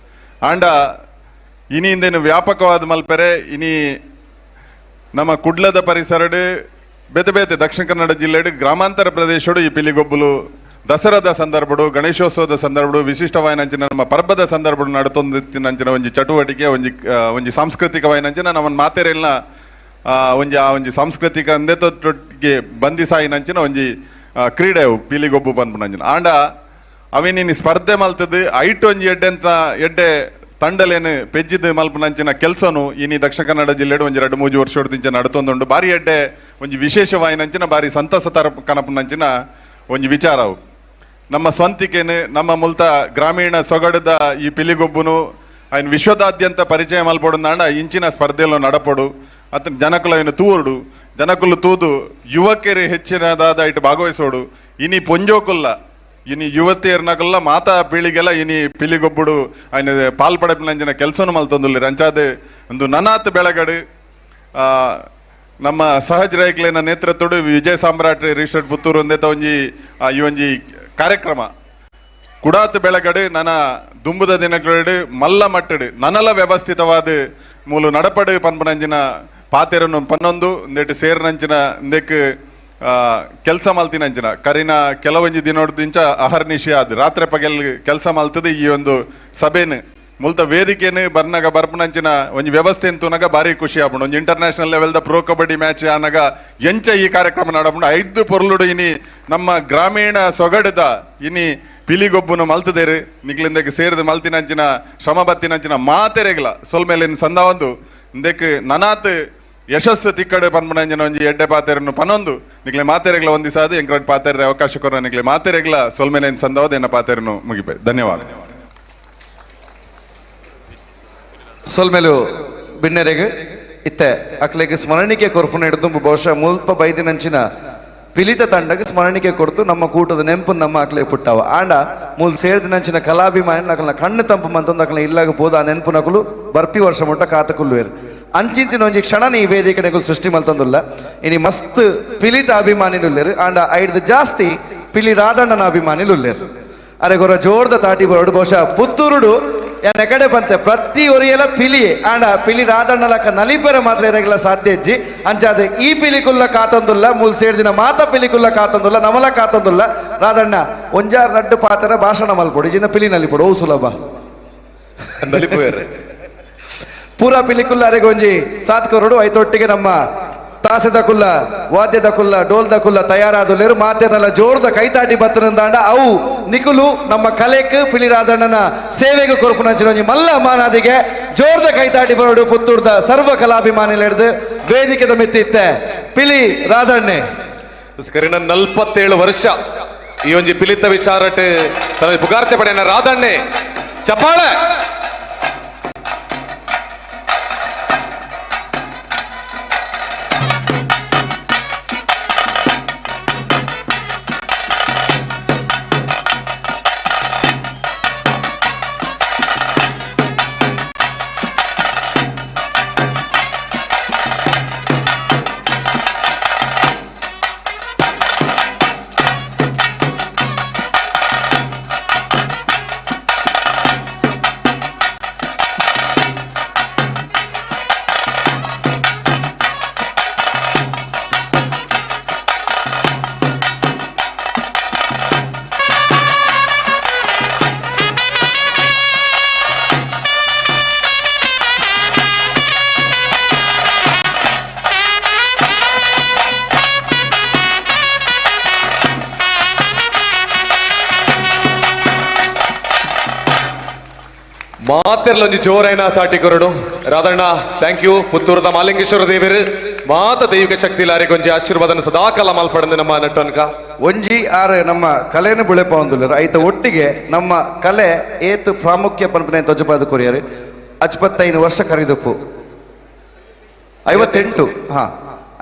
ಆಂಡ ಇನಿ ಇಂದೇನು ವ್ಯಾಪಕವಾದ ಮಲ್ಪೆರೆ ಇನಿ ನಮ್ಮ ಕುಡ್ಲದ ಪರಿಸರಡು ಬೇತೆ ಬೇತೆ ದಕ್ಷಿಣ ಕನ್ನಡ ಜಿಲ್ಲೆಡು ಗ್ರಾಮಾಂತರ ಪ್ರದೇಶಡು ಈ ಪಿಲಿಗೊಬ್ಬಲು ದಸರಾದ ಸಂದರ್ಭಡು ಗಣೇಶೋತ್ಸವದ ಸಂದರ್ಭಡು ವಿಶಿಷ್ಟವಾಯಿನಂಚಿನ ನಮ್ಮ ಪರ್ಬದ ಸಂದರ್ಭಡು ನಡತೊಂದಿತ್ತಿನಂಚಿನ ಒಂಜಿ ಚಟುವಟಿಕೆ ಒಂಜಿ ಒಂಜಿ ಸಾಂಸ್ಕೃತಿಕವಾಯಿನಂಚಿನ ನಮ್ಮ ಮಾತೆರೆಲ್ನ ಒಂಜಿ ಆ ಒಂಜಿ ಸಾಂಸ್ಕೃತಿಕ ಅಂದೆತೊಟ್ಟಿಗೆ ಬಂದಿಸಾಯಿನಂಚಿನ ಒಂಜಿ ಕ್ರೀಡೆ ಅವು ಪಿಲಿಗೊಬ್ಬು ಪನ್ಪುನಂಚಿನ ಆಂಡ ಅವೇನಿನಿ ಸ್ಪರ್ಧೆ ಮಲ್ತದ್ದು ಐಟ್ ಒಂಜಿ ಎಡ್ಡೆ ಅಂತ ಎಡ್ಡೆ ತಂಡಲೇನು ಪೆಜ್ಜಿದ್ ಮಲ್ಪುನಂಚಿನ ಕೆಲಸನು ಇನಿ ದಕ್ಷಿಣ ಕನ್ನಡ ಜಿಲ್ಲೆಡು ಒಂಜಿ 2-3 ವರ್ಷ ನಡತೊಂದುಂಡು. ಬಾರಿ ಎಡ್ಡೆ ಒಂಜಿ ವಿಶೇಷವಾಯಿನಂಚಿನ ಬಾರಿ ಸಂತಸ ತರ ಕನಪುನಂಚಿನ ಒಂಜಿ ವಿಚಾರವು. ನಮ್ಮ ಸ್ವಂತಿಕೆನು ನಮ್ಮ ಮುಲ್ತ ಗ್ರಾಮೀಣ ಸೊಗಡದ ಈ ಪಿಲಿಗೊಬ್ಬುನು ఆయన ವಿಶ್ವದಾದ್ಯಂತ ಪರಿಚಯ ಮಲ್ಪೊಡು ಇಂಚಿನ ಸ್ಪರ್ಧೆಲು ನಡಪೊಡು ಅತನ ಜನಕುಲು ಐನ್ ತೂವೊಡು ಜನಕುಲು ತೂದು ಯುವಕರು ಹೆಚ್ಚಿನದಾದ ಇಟ್ಟು ಭಾಗವಹಿಸೋಡು ಇನಿ ಪೊಂಜೋಕುಲ್ಲ ಇನಿ ಯುವತಿಯರ್ನಕುಲ್ಲ ಮಾತಾ ಪೀಳಿಗೆಲ್ಲ ಇನಿ ಪಿಲಿಗೊಬ್ಬುಡು ఆయన ಪಾಲ್ಪಡಪಿನಂಚಿನ ಕೆಲಸನು ಮಲ್ತೊಂದುಲ್ಲೆರ್. ಅಂಚಾದ್ ಒಂದು ನನಾತ್ ಬೆಳಗಡು ನಮ್ಮ ಸಹಜ ರೈಕ್ಲೆನ ನೇತೃತ್ವಡು ವಿಜಯ ಸಾಮ್ರಾಟ್ ರಿಜಿಸ್ಟರ್ಡ್ ಪುತ್ತೂರು ಒಂದೇತ ಒಂಜಿ ಈ ಒಂಜಿ ಕಾರ್ಯಕ್ರಮ ಕುಡಾತ್ ಬೆಳಗಡು ನನ ದುಂಬುದ ದಿನಗಳೆಡು ಮಲ್ಲ ಮಟ್ಟಡು ನನಲ ವ್ಯವಸ್ಥಿತವಾದ ಮೂಲು ನಡಪಡು ಪನ್ಪನಂಚಿನ ಪಾತೆರನ್ನು ಪನ್ನೊಂದು ಇಂದೆಟ್ ಸೇರಿನಂಚಿನ ಇಂದೆಕ್ ಕೆಲಸ ಮಲ್ತಿನಂಚಿನ ಕರಿನ ಕೆಲವೊಂಜಿ ದಿನೊಡ್ದಿಂಚ ಅಹರ್ನಿಶಿ ಆದ್ ರಾತ್ರಿ ಪಗೆಲ್ ಕೆಲಸ ಮಲ್ತದೆ ಈ ಒಂದು ಸಭೆನು ಮುಲ್ತ ವೇದಿಕೆನು ಬರ್ನಗ ಬರ್ಪನಂಚಿನ ಒಂಜಿ ವ್ಯವಸ್ಥೆ ತೂನಗ ಭಾರಿ ಖುಷಿ ಆಪುಂಡು. ಒಂಜಿ ಇಂಟರ್ನ್ಯಾಷನಲ್ ಲೆವೆಲ್ದ ಪ್ರೋ ಕಬಡ್ಡಿ ಮ್ಯಾಚ್ ಆನಗ ಎಂಚ ಈ ಕಾರ್ಯಕ್ರಮ ನಡಪುಂಡು 5 ಪೊರ್ಲುಡು ಇನಿ ನಮ್ಮ ಗ್ರಾಮೀಣ ಸೊಗಡುದ ಇನಿ ಪಿಲಿಗೊಬ್ಬುನು ಮಲ್ತದೇರು ನಿಕ್ಲಿಂದಕ್ಕೆ ಸೇರಿದ ಮಲ್ತಿನಂಚಿನ ಶ್ರಮ ಬತ್ತಿನಂಚಿನ ಮಾತೆರೆಗ್ಲ ಸೊಲ್ಮೇಲಿನ ಸಂದ ಒಂದು ಇಂದಕ್ಕೆ ನನಾತ್ ಯಶಸ್ಸು ತಿಕ್ಕಡೆ ಪನ್ಪನಂಚಿನ ಒಂಜಿ ಎಡ್ಡೆ ಪಾತೆರನ್ನು ಪನೊಂದು ನಿಕ್ಲೆ ಮಾತೆರೆಗ್ಲ ಒಂದಿಸಾದ ಎಂಕ್ರಡ್ ಪಾತೆರೆ ಅವಕಾಶ ಕೊರ ನಿಕ್ಲೆ ಮಾತೆರೆಗ್ಲ ಸೊಲ್ಮೇಲಿನ ಸಂದವಾದ ಎನ್ನ ಪಾತೆರನ್ನು ಮುಗಿಪೆ. ಧನ್ಯವಾದ. ಸೊಲ್ಮೇಲು ಬಿನ್ನೆರೆಗ್ ಇತ್ತೆ ಅಕ್ಲೆಗ್ ಸ್ಮರಣಿಕೆ ಕೊರ್ಪುನ ಹಿಡಿದು ಬಹುಶಃ ಮುಲ್ಪ ಬೈದಿನಂಚಿನ ಪಿಲಿತ ತಂಡಗ್ ಸ್ಮರಣಿಕೆ ಕೊಡ್ತು ನಮ್ಮ ಕೂಟದ ನೆಂಪು ನಮ್ಮ ಅಕ್ಲೆ ಪುಟ್ಟವ ಆಂಡ ಮೂಲ್ ಸೇರ್ದಿನಂಚಿನ ಕಲಾಭಿಮಾನಿ ಅಕಲ್ನ ಕಣ್ಣು ತಂಪು ಮಂತಂದು ಅಕಲ್ನ ಇಲ್ಲಾಗ ಪೋದ ಆ ನೆನಪು ನಕಲು ಬರ್ಪಿ ವರ್ಷ ಮುಟ್ಟ ಕಾತಕುಲ್ವೇರು ಅಂಚಿಂತಿನ ಒಂಜಿ ಕ್ಷಣ ಈ ವೇದಿಕೆ ನೆಕುಲು ಸೃಷ್ಟಿ ಮಲ್ತಂದುಲ್ಲ. ಇನಿ ಮಸ್ತ್ ಪಿಲಿತ ಅಭಿಮಾನಿಲುಲ್ಲೇರು ಆಂಡ ಐಡ್ದು ಜಾಸ್ತಿ ಪಿಲಿ ರಾಧಣ್ಣನ ಅಭಿಮಾನಿಲುಲ್ಲೇರು. ಅರೆ ಗೊರ ಜೋರ್ದ ತಾಟಿ ಬರೋಡು ಬಹುಶಃ ಪುತ್ತೂರುಡು ಯಾನ್ ಎಕಡೆ ಬಂತೆ ಪ್ರತಿ ಒರಿಯಲ ಪಿಲಿ ಆಂಡ ಪಿಲಿ ರಾಧಣ್ಣಲಕ್ಕ ನಲಿಪೆರ ಮಾತ್ರ ಎರೆಗ್ಲ ಸಾಧ್ಯ ಇಜ್ಜಿ. ಅಂಚಾದ ಈ ಪಿಲಿಕುಲ್ಲ ಕಾತಂದುಲ್ಲ ಮೂಲ್ ಸೇರ್ದಿನ ಮಾತ ಪಿಲಿಕುಲ್ಲ ಕಾತಂದುಲ್ಲ ನಮಲ ಕಾತಂದುಲ್ಲ. ರಾಧಣ್ಣ ಒಂಜಾರ್ ರಡ್ಡು ಪಾತ್ರ ಭಾಷಣ ಮಲ್ಪೊಡು ಇಜಿನ ಪಿಲಿ ನಲಿಪೊಡು ಓ ಸುಲಭ ನಲಿಪುವೆರ್ ಪೂರಾ ಪಿಲಿಕುಲ್ಲ ಅರೆಗೆ ಒಂಜಿ ಸಾತ್ ಕೊರಡು ಐತೊಟ್ಟಿಗೆ ನಮ್ಮ ತಾಸೆದ ಕುಲ್ಲ ವಾದ್ಯದ ಕುಲ್ಲ ಡೋಲ್ದ ಕುಲ್ಲ ತಯಾರಾದುಲ್ಲೇರು ಮಾತೆದಲ್ಲ ಜೋರ್ದ ಕೈತಾಟಿ ಬತ್ತನಂದಾಂಡ ಅವು ನಿಕುಲು ನಮ್ಮ ಕಲೆಕ್ ಪಿಲಿರಾದಣ್ಣನ ಸೇವೆಗೆ ಕೊರ್ಪುನಂಚಿನ ಒಂಜಿ ಮಲ್ಲ ಮಾನಾದಿಗೆ ಜೋರ್ದ ಕೈತಾಟಿ ಬರೋಡು ಪುತ್ತೂರ್ದ ಸರ್ವ ಕಲಾಭಿಮಾನಿಲೆಡ್ದು ವೇದಿಕೆದ ಮಿತ್ತಿತ್ತೆ ಪಿಲಿ ರಾಧಣ್ಣೆ. ಕರಿನ 47 ವರ್ಷ ಈ ಒಂಜಿ ಪಿಲಿತ ವಿಚಾರಟ್ ತನ್ನ ಪುಗಾರ್ತೆ ಪಡೆಯನ ರಾಧಣ್ಣೆ ಚಪ್ಪಾಳೆ. ಮಾತೆರ್ಲೊಂಜಿ ಜೋರೈನ ತಾಟಿ ಕೊರಡು ರಾಧಣ್ಣ thank you. ಪುತ್ತೂರದ ಮಾಲಿಂಗೇಶ್ವರ ದೇವರು ಮಾತ ದೈವಿಕ ಶಕ್ತಿ ಲಾರಿಗೊಂಜಿ ಆಶೀರ್ವಾದನ ಸದಾಕಾಲ ಮಾಲ್ಪಡಂದು ನಮ್ಮ ನಟ್ಟನ್ಕ ಒಂಜಿ ಆರು ನಮ್ಮ ಕಲೆಯನ್ನು ಬುಳೆಪ ಐತ ಒಟ್ಟಿಗೆ ನಮ್ಮ ಕಲೆ ಏತು ಪ್ರಾಮುಖ್ಯ ಪನ್ಪನೆ ತೊಜಪಾದ ಕೊರಿಯರು 55 ವರ್ಷ ಕರಿದಪ್ಪು 58 ಹಾ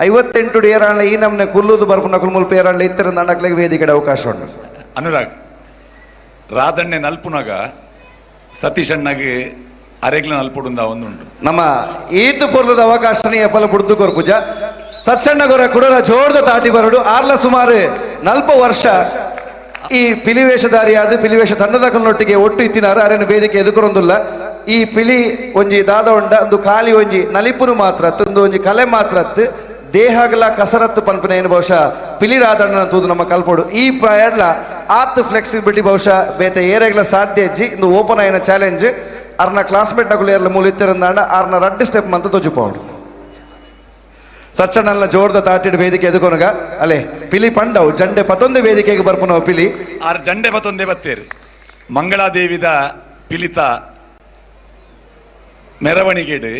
58 ಏರಾಳ್ನ ಈ ನಮ್ನೆ ಕುಲ್ಲುದು ಬರ್ಪುನ ಕುಲ್ಮುಲ್ಪ ಏರಾಳ್ನ ಇತ್ತರ ದಂಡಕ್ಲೆಗೆ ವೇದಿಕೆಡೆ ಅವಕಾಶ ಉಂಟು. ಅನುರಾಗ್ ರಾಧಣ್ಣೆ ನಲ್ಪುನಾಗ ಸತೀಶ್ ಅಣ್ಣಗೆ ಅರೆಗ್ಲ ನಲ್ಪುಡುಂದ ಒಂದುಂಟು ನಮ್ಮ ಈತು ಪೊರ್ಲದ ಅವಕಾಶನೇ ಎಫಲ ಬುಡ್ದು ಕೊರ್ಪುಜ ಸತ್ಸಣ್ಣ ಗೊರ ಕುಡರ ಜೋರ್ದ ತಾಟಿ ಬರಡು ಆರ್ಲ ಸುಮಾರು 40 ವರ್ಷ ಈ ಪಿಲಿವೇಷಧಾರಿಯಾದ ಪಿಲಿವೇಷ ತಂಡದ ಕನ್ನೊಟ್ಟಿಗೆ ಒಟ್ಟು ಇತ್ತಿನಾರು ಅರೆನ ವೇದಿಕೆ ಎದುಕೊರೊಂದುಲ್ಲ. ಈ ಪಿಲಿ ಒಂಜಿ ದಾದ ಉಂಡ ಒಂದು ಖಾಲಿ ಒಂಜಿ ನಲಿಪುರು ಮಾತ್ರ ಒಂದು ಒಂಜಿ ಕಲೆ ಮಾತ್ರ ದೇಹಗಳ ಕಸರತ್ತು ಪನ್ಪುನ ಏನು ಬಹುಶಃ ಪಿಲಿ ರಾಧಣ್ಣನ ತೂದು ನಮ್ಮ ಕಲ್ಪೋಡು ಈ ಪ್ರಾಯಡ್ಲ ಆತ್ ಫ್ಲೆಕ್ಸಿಬಿಲಿಟಿ ಬಹುಶಃ ಬೇತೆ ಏರೆಗ್ಲ ಸಾಧ್ಯ ಇಜ್ಜಿ. ಇಂದು ಓಪನ್ ಆಯಿನ ಚಾಲೆಂಜ್ ಅರ್ನ ಕ್ಲಾಸ್ಮೇಟ್ ನಕುಲು ಏರ್ಲ ಮೂಲ ಇತ್ತಿರಂದಾಂಡ ಅರ್ನ ರಡ್ಡು ಸ್ಟೆಪ್ ಮಂತ ತೊಜುಪೋಡು ಸಚ್ಚಣ್ಣನ ಜೋರ್ದ ತಾಟಿಡ್ ವೇದಿಕೆ ಎದುಕೊನಗ ಅಲೆ ಪಿಲಿ ಪಂಡವು ಜಂಡೆ ಪತೊಂದು ವೇದಿಕೆಗೆ ಬರ್ಪುನವು ಪಿಲಿ ಆರ್ ಜಂಡೆ ಪತೊಂದೇ ಬತ್ತೇರು ಮಂಗಳಾದೇವಿದ ಪಿಲಿತ ಮೆರವಣಿಗೆಡು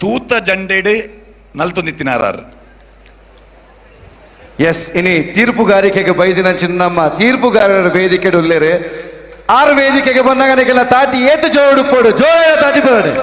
ತೂತ ಜಂಡೆಡು ನಲ್ತೊಂದಿತ್ತಿನಾರಾರು S ಇನಿ ತೀರ್ಪುಗಾರಿಕೆಗೆ ಬೈದಿನಂಚಿನ ನಮ್ಮ ತೀರ್ಪುಗಾರರ ವೇದಿಕೆ ಉಲ್ಲೇರೆ ಆರು ವೇದಿಕೆಗೆ ಬಂದಾಗ ನಿಕ್ಕೆಲ್ಲ ತಾಟಿ ಏತು ಜೋಡು ಪೋಡು ಜೋರ ತಾಟಿ ಬರೋಡು.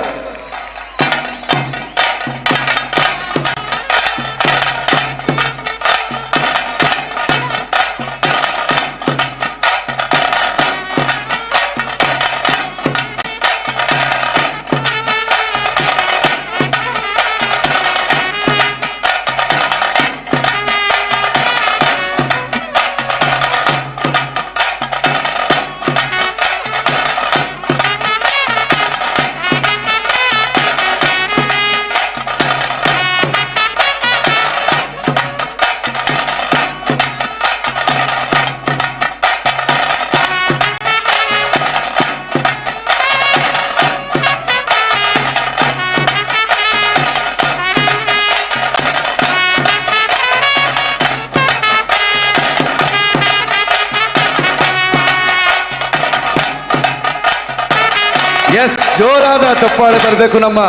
ಎಸ್, ಜೋರಾದ ಚಪ್ಪಾಳೆ ಬರಬೇಕು ನಮ್ಮ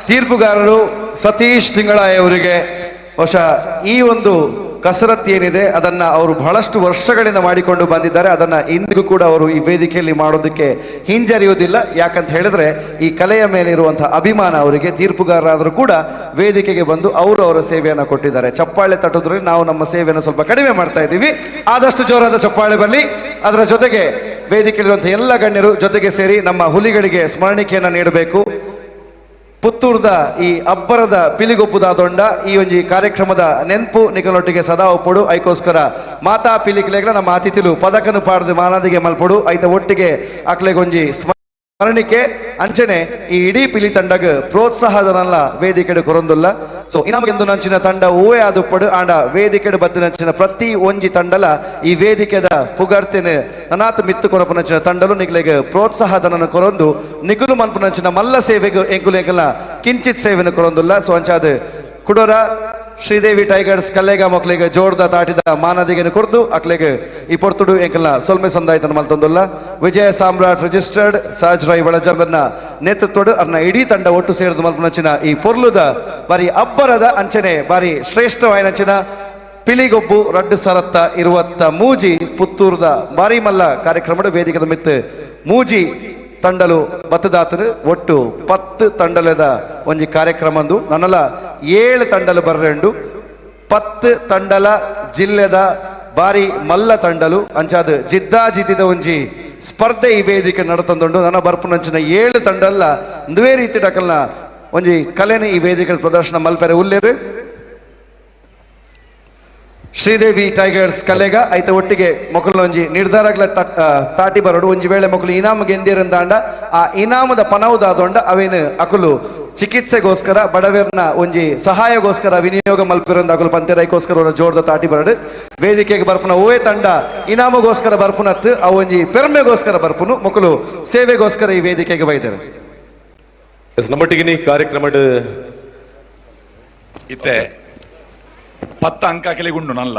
ತೀರ್ಪುಗಾರರು ಸತೀಶ್ ತಿಂಗಳಾಯ ಅವರಿಗೆ. ಬಹುಶಃ ಈ ಒಂದು ಕಸರತ್ತು ಏನಿದೆ ಅದನ್ನ ಅವರು ಬಹಳಷ್ಟು ವರ್ಷಗಳಿಂದ ಮಾಡಿಕೊಂಡು ಬಂದಿದ್ದಾರೆ. ಅದನ್ನ ಇಂದಿಗೂ ಕೂಡ ಅವರು ಈ ವೇದಿಕೆಯಲ್ಲಿ ಮಾಡೋದಕ್ಕೆ ಹಿಂಜರಿಯುವುದಿಲ್ಲ. ಯಾಕಂತ ಹೇಳಿದ್ರೆ ಈ ಕಲೆಯ ಮೇಲಿರುವಂತಹ ಅಭಿಮಾನ ಅವರಿಗೆ. ತೀರ್ಪುಗಾರರಾದರೂ ಕೂಡ ವೇದಿಕೆಗೆ ಬಂದು ಅವರು ಅವರ ಸೇವೆಯನ್ನು ಕೊಟ್ಟಿದ್ದಾರೆ. ಚಪ್ಪಾಳೆ ತಟ್ಟೋದ್ರಲ್ಲಿ ನಾವು ನಮ್ಮ ಸೇವೆಯನ್ನು ಸ್ವಲ್ಪ ಕಡಿಮೆ ಮಾಡ್ತಾ ಇದ್ದೀವಿ. ಆದಷ್ಟು ಜೋರಾದ ಚಪ್ಪಾಳೆ ಬರಲಿ. ಅದರ ಜೊತೆಗೆ ವೇದಿಕೆಯಲ್ಲಿರುವಂತಹ ಎಲ್ಲ ಗಣ್ಯರು ಜೊತೆಗೆ ಸೇರಿ ನಮ್ಮ ಹುಲಿಗಳಿಗೆ ಸ್ಮರಣಿಕೆಯನ್ನು ನೀಡಬೇಕು. ಪುತ್ತೂರ್ದ ಈ ಅಬ್ಬರದ ಪಿಲಿಗೊಪ್ಪುದಾದೊಂಡ ಈ ಒಂಜಿ ಕಾರ್ಯಕ್ರಮದ ನೆನಪು ನಿಕಲೊಟ್ಟಿಗೆ ಸದಾ ಒಪ್ಪಡು. ಐಕೋಸ್ಕರ ಮಾತಾ ಪಿಲಿಕ್ಲೆಗ್ಲ ನಮ್ಮ ಅತಿಥಿಲು ಪದಕನು ಪಾಡ್ದು ಮಾನಾದಿಗೆ ಮಲ್ಪಡು. ಐತ ಒಟ್ಟಿಗೆ ಅಕ್ಲೆಗೊಂಜಿ ಸ್ಮರಣಿಕೆ ಅಂಚನೆ ಈ ಇಡೀ ಪಿಲಿ ತಂಡಗ್ ಪ್ರೋತ್ಸಾಹದನಲ್ಲ ವೇದಿಕೆಡು ಕೊರೊಂದುಲ್ಲ. ಸೊ ಇನಾಮಗೆಂದು ನಂಚಿನ ತಂಡ ಓಯೆ ಆದುಪ್ಪಡು ಆಂಡ ವೇದಿಕೆಡು ಬದ್ದು ನಂಚಿನ ಪ್ರತಿ ಒಂಜಿ ತಂಡಲ ಈ ವೇದಿಕೆದ ಪುಗರ್ತಿನ ನನಾತ್ ಮಿತ್ತು ಕೊರಪು ನಂಚಿನ ತಂಡಲು ನಿಗ್ಲೆಗ್ ಪ್ರೋತ್ಸಾಹದನನ್ನು ಕೊರೊಂದು ನಿಗುಲು ಮನ್ಪು ನಂಚಿನ ಮಲ್ಲ ಸೇವೆಗೆ ಎಂಕುಲು ಎಂಕಲ್ನ ಕಿಂಚಿತ್ ಸೇವೆನು ಕೊರೊಂದುಲ್ಲ. ಸೊ ಅಂಚಾದ ಕುಡೋರ ಶ್ರೀದೇವಿ ಟೈಗರ್ಸ್ ಕಲ್ಲೇಗ ಮಕ್ಕಳಿಗೆ ಜೋರ್ದ ತಾಟಿದ ಮಾನದಿಗೆನು ಕೊರ್ದು ಅಕ್ಲೆಗೆ ಈ ಪೊರ್ತುಡು ಎಂಕಲ್ನ ಸೊಲ್ಮೆ ಸಂದಾಯ್ತನ ಮಲ್ತೊಂದುಲ್ಲ. ವಿಜಯ ಸಾಮ್ರಾಟ್ ರಿಜಿಸ್ಟರ್ಡ್ ಸಹಜ್ ರೈ ಬಳಜಂಬರ್ನ ನೇತೃತ್ವಡು ಅರ್ನ ಇಡೀ ತಂಡ ಒಟ್ಟು ಸೇರಿದ ಮಲ್ಪನಂಚಿನ ಈ ಪೊರ್ಲುದ ಬಾರಿ ಅಬ್ಬರದ ಅಂಚನೆ ಬಾರಿ ಶ್ರೇಷ್ಠವಾಯಿನಂಚಿನ ಪಿಲಿಗೊಬ್ಬು ರಡ್ಡು ಸರತ್ತ ಇರುವತ್ತ ಮೂಜಿ ಪುತ್ತೂರ್ದ ಬಾರಿ ಮಲ್ಲ ಕಾರ್ಯಕ್ರಮದ ವೇದಿಕೆದ ಮಿತ್ತು ಮೂಜಿ ತಂಡಲು ಬತ್ತದಾತರು ಒಟ್ಟು 10 ತಂಡಲದ ಒಂಜಿ ಕಾರ್ಯಕ್ರಮಂದು ನನ್ನಲ 7 ತಂಡಲು ಬರ್ರೆಂಡು 10 ತಂಡಲ ಜಿಲ್ಲೆದ ಬಾರಿ ಮಲ್ಲ ತಂಡಲು ಅಂಚಾದ ಜಿದ್ದಾ ಜಿದ್ದಿದ ಒಂಜಿ ಸ್ಪರ್ಧೆ ಈ ವೇದಿಕೆ ನಡತಂದುಂಡು. ನನ್ನ ಬರ್ಪುನಂಚಿನ 7 ತಂಡಲ್ಲ ಒಂದುವೇ ರೀತಿ ಡಕಲ್ನ ಒಂಜಿ ಕಲೆನ ಈ ವೇದಿಕೆ ಪ್ರದರ್ಶನ ಮಲ್ಪೆರೆ ಉಲ್ಲೇರು. ಶ್ರೀದೇವಿ ಟೈಗರ್ಸ್ ಕಲೆಗ ಐತ ಒಟ್ಟಿಗೆ ಮೊಕಲು ಒಂಜಿ ನಿರ್ಧಾರಗಳ ತಾಟಿ ಬರೋಡು. ಒಂಜಿ ವೇಳೆ ಮೊಕಲು ಇನಾಮ ಗೆಂದಿರಂದಾಂಡ ಆ ಇನಾಮದ ಪನವುದಾದೊಂಡ ಅವೇನು ಅಕುಲು ಚಿಕಿತ್ಸೆಗೋಸ್ಕರ ಬಡವೆರ್ನ ಒಂಜಿ ಸಹಾಯಗೋಸ್ಕರ ವಿನಿಯೋಗ ಮಲ್ಪಿರಂದ ಅಕುಲು ಪಂತೆರೈಕೋಸ್ಕರ ಅವರ ಜೋರ್ದ ತಾಟಿ ಬರಡು. ವೇದಿಕೆಗೆ ಬರ್ಪುನ ಓಯೆ ತಂಡ ಇನಾಮಗೋಸ್ಕರ ಬರ್ಪುನತ್ತು ಅವು ಒಂಜಿ ಪೆರ್ಮೆಗೋಸ್ಕರ ಬರ್ಪುನು ಮೊಕಲು ಸೇವೆಗೋಸ್ಕರ ಈ ವೇದಿಕೆಗೆ ಬೈದರು. ನಮ್ಮೊಟ್ಟಿಗೆ ಕಾರ್ಯಕ್ರಮದ ಇತ್ತೆ 10 ಅಂಕ ಕೆಲೆಗುಂಡು ನಲ್ಲ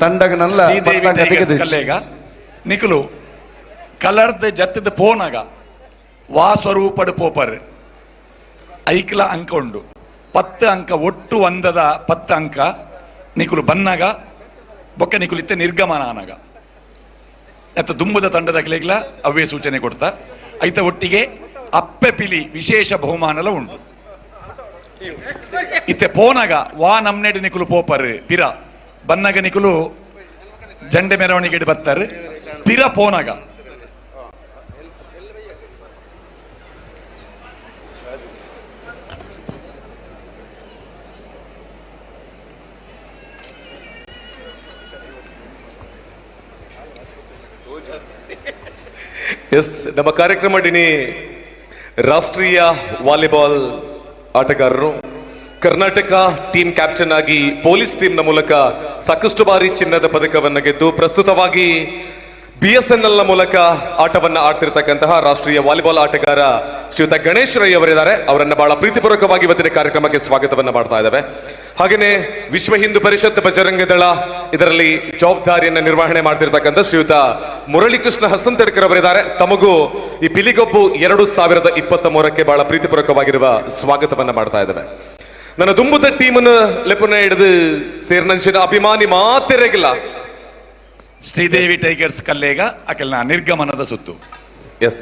ತಂಡಗ ನಲ್ಲ ಶ್ರೀದೇವಿ ಟೈಗರ್ಸ್ ಕಲ್ಲೇಗ ನಿಕುಲು ಕಲರ್ದ ಜತ್ತದ ಪೋನಗ ವಾ ಸ್ವರೂಪಡು ಪೋಪರ್ ಐಕ್ಲ ಅಂಕ ಉಂಡು 10 ಅಂಕ ಒಟ್ಟು ಒಂದದ 10 ಅಂಕ ನಿಕುಲು ಬನ್ನಾಗ ಬೊಕ್ಕ ನಿಕುಲು ಇತ್ತೆ ನಿರ್ಗಮನ ಆನಾಗ ಎತ್ತ ದುಂಬುದ ತಂಡದ ಕಲೆಗ್ಲ ಅವೇ ಸೂಚನೆ ಕೊಡ್ತಾ ಐತ ಒಟ್ಟಿಗೆ ಅಪ್ಪೆ ಪಿಲಿ ವಿಶೇಷ ಬಹುಮಾನಲ ಉಂಟು. ಇತ್ತೆ ಪೋನಾಗ ವಾ ನಮ್ನೆಡ್ ನಿಕುಲು ಪೋಪರ್ ಪಿರ ಬನ್ನಾಗ ನಿಕುಲು ಜಂಡೆ ಮೆರವಣಿಗೆ ಬರ್ತಾರೆ ಪಿರ ಪೋನಾಗ ಎಸ್ ನಮ್ಮ ಕಾರ್ಯಕ್ರಮ ಡಿನಿ ರಾಷ್ಟ್ರೀಯ ವಾಲಿಬಾಲ್ ಆಟಗಾರರು ಕರ್ನಾಟಕ ಟೀಮ್ ಕ್ಯಾಪ್ಟನ್ ಆಗಿ ಪೊಲೀಸ್ ಟೀಮ್ನ ಮೂಲಕ ಸಾಕಷ್ಟು ಬಾರಿ ಚಿನ್ನದ ಪದಕವನ್ನು ಗೆದ್ದು ಪ್ರಸ್ತುತವಾಗಿ BSNL ನ ಮೂಲಕ ಆಟವನ್ನು ಆಡ್ತಿರ್ತಕ್ಕಂತಹ ರಾಷ್ಟ್ರೀಯ ವಾಲಿಬಾಲ್ ಆಟಗಾರ ಶ್ರೀಯುತ ಗಣೇಶ್ ರೈ ಅವರಿದ್ದಾರೆ. ಅವರನ್ನು ಬಹಳ ಪ್ರೀತಿಪೂರ್ವಕವಾಗಿ ಇವತ್ತಿನ ಕಾರ್ಯಕ್ರಮಕ್ಕೆ ಸ್ವಾಗತವನ್ನು ಮಾಡ್ತಾ ಇದ್ದೇವೆ. ಹಾಗೆಯೇ ವಿಶ್ವ ಹಿಂದೂ ಪರಿಷತ್ ಬಜರಂಗ ದಳ ಇದರಲ್ಲಿ ಜವಾಬ್ದಾರಿಯನ್ನು ನಿರ್ವಹಣೆ ಮಾಡ್ತಿರ್ತಕ್ಕಂಥ ಶ್ರೀಯುತ ಮುರಳೀಕೃಷ್ಣ ಹಸಂತಡ್ಕರ್ ಅವರಿದ್ದಾರೆ. ತಮಗೂ ಈ ಪಿಲಿಗೊಬ್ಬು 2023ಕ್ಕೆ ಬಹಳ ಪ್ರೀತಿಪೂರ್ವಕವಾಗಿರುವ ಸ್ವಾಗತವನ್ನು ಮಾಡ್ತಾ ಇದ್ದೇವೆ. ನನ್ನ ದುಂಬುದ ಟೀಮನ್ನು ಲೆಪ್ಪುನ ಹಿಡಿದು ಸೇರ್ನಂಚಿನ ಅಭಿಮಾನಿ ಮಾತೆರೆಗಿಲ್ಲ. ಶ್ರೀದೇವಿ ಟೈಗರ್ಸ್ ಕಲ್ಲೇಗ ಅಕಲ್ನ ನಿರ್ಗಮನದ ಸುತ್ತು. ಎಸ್.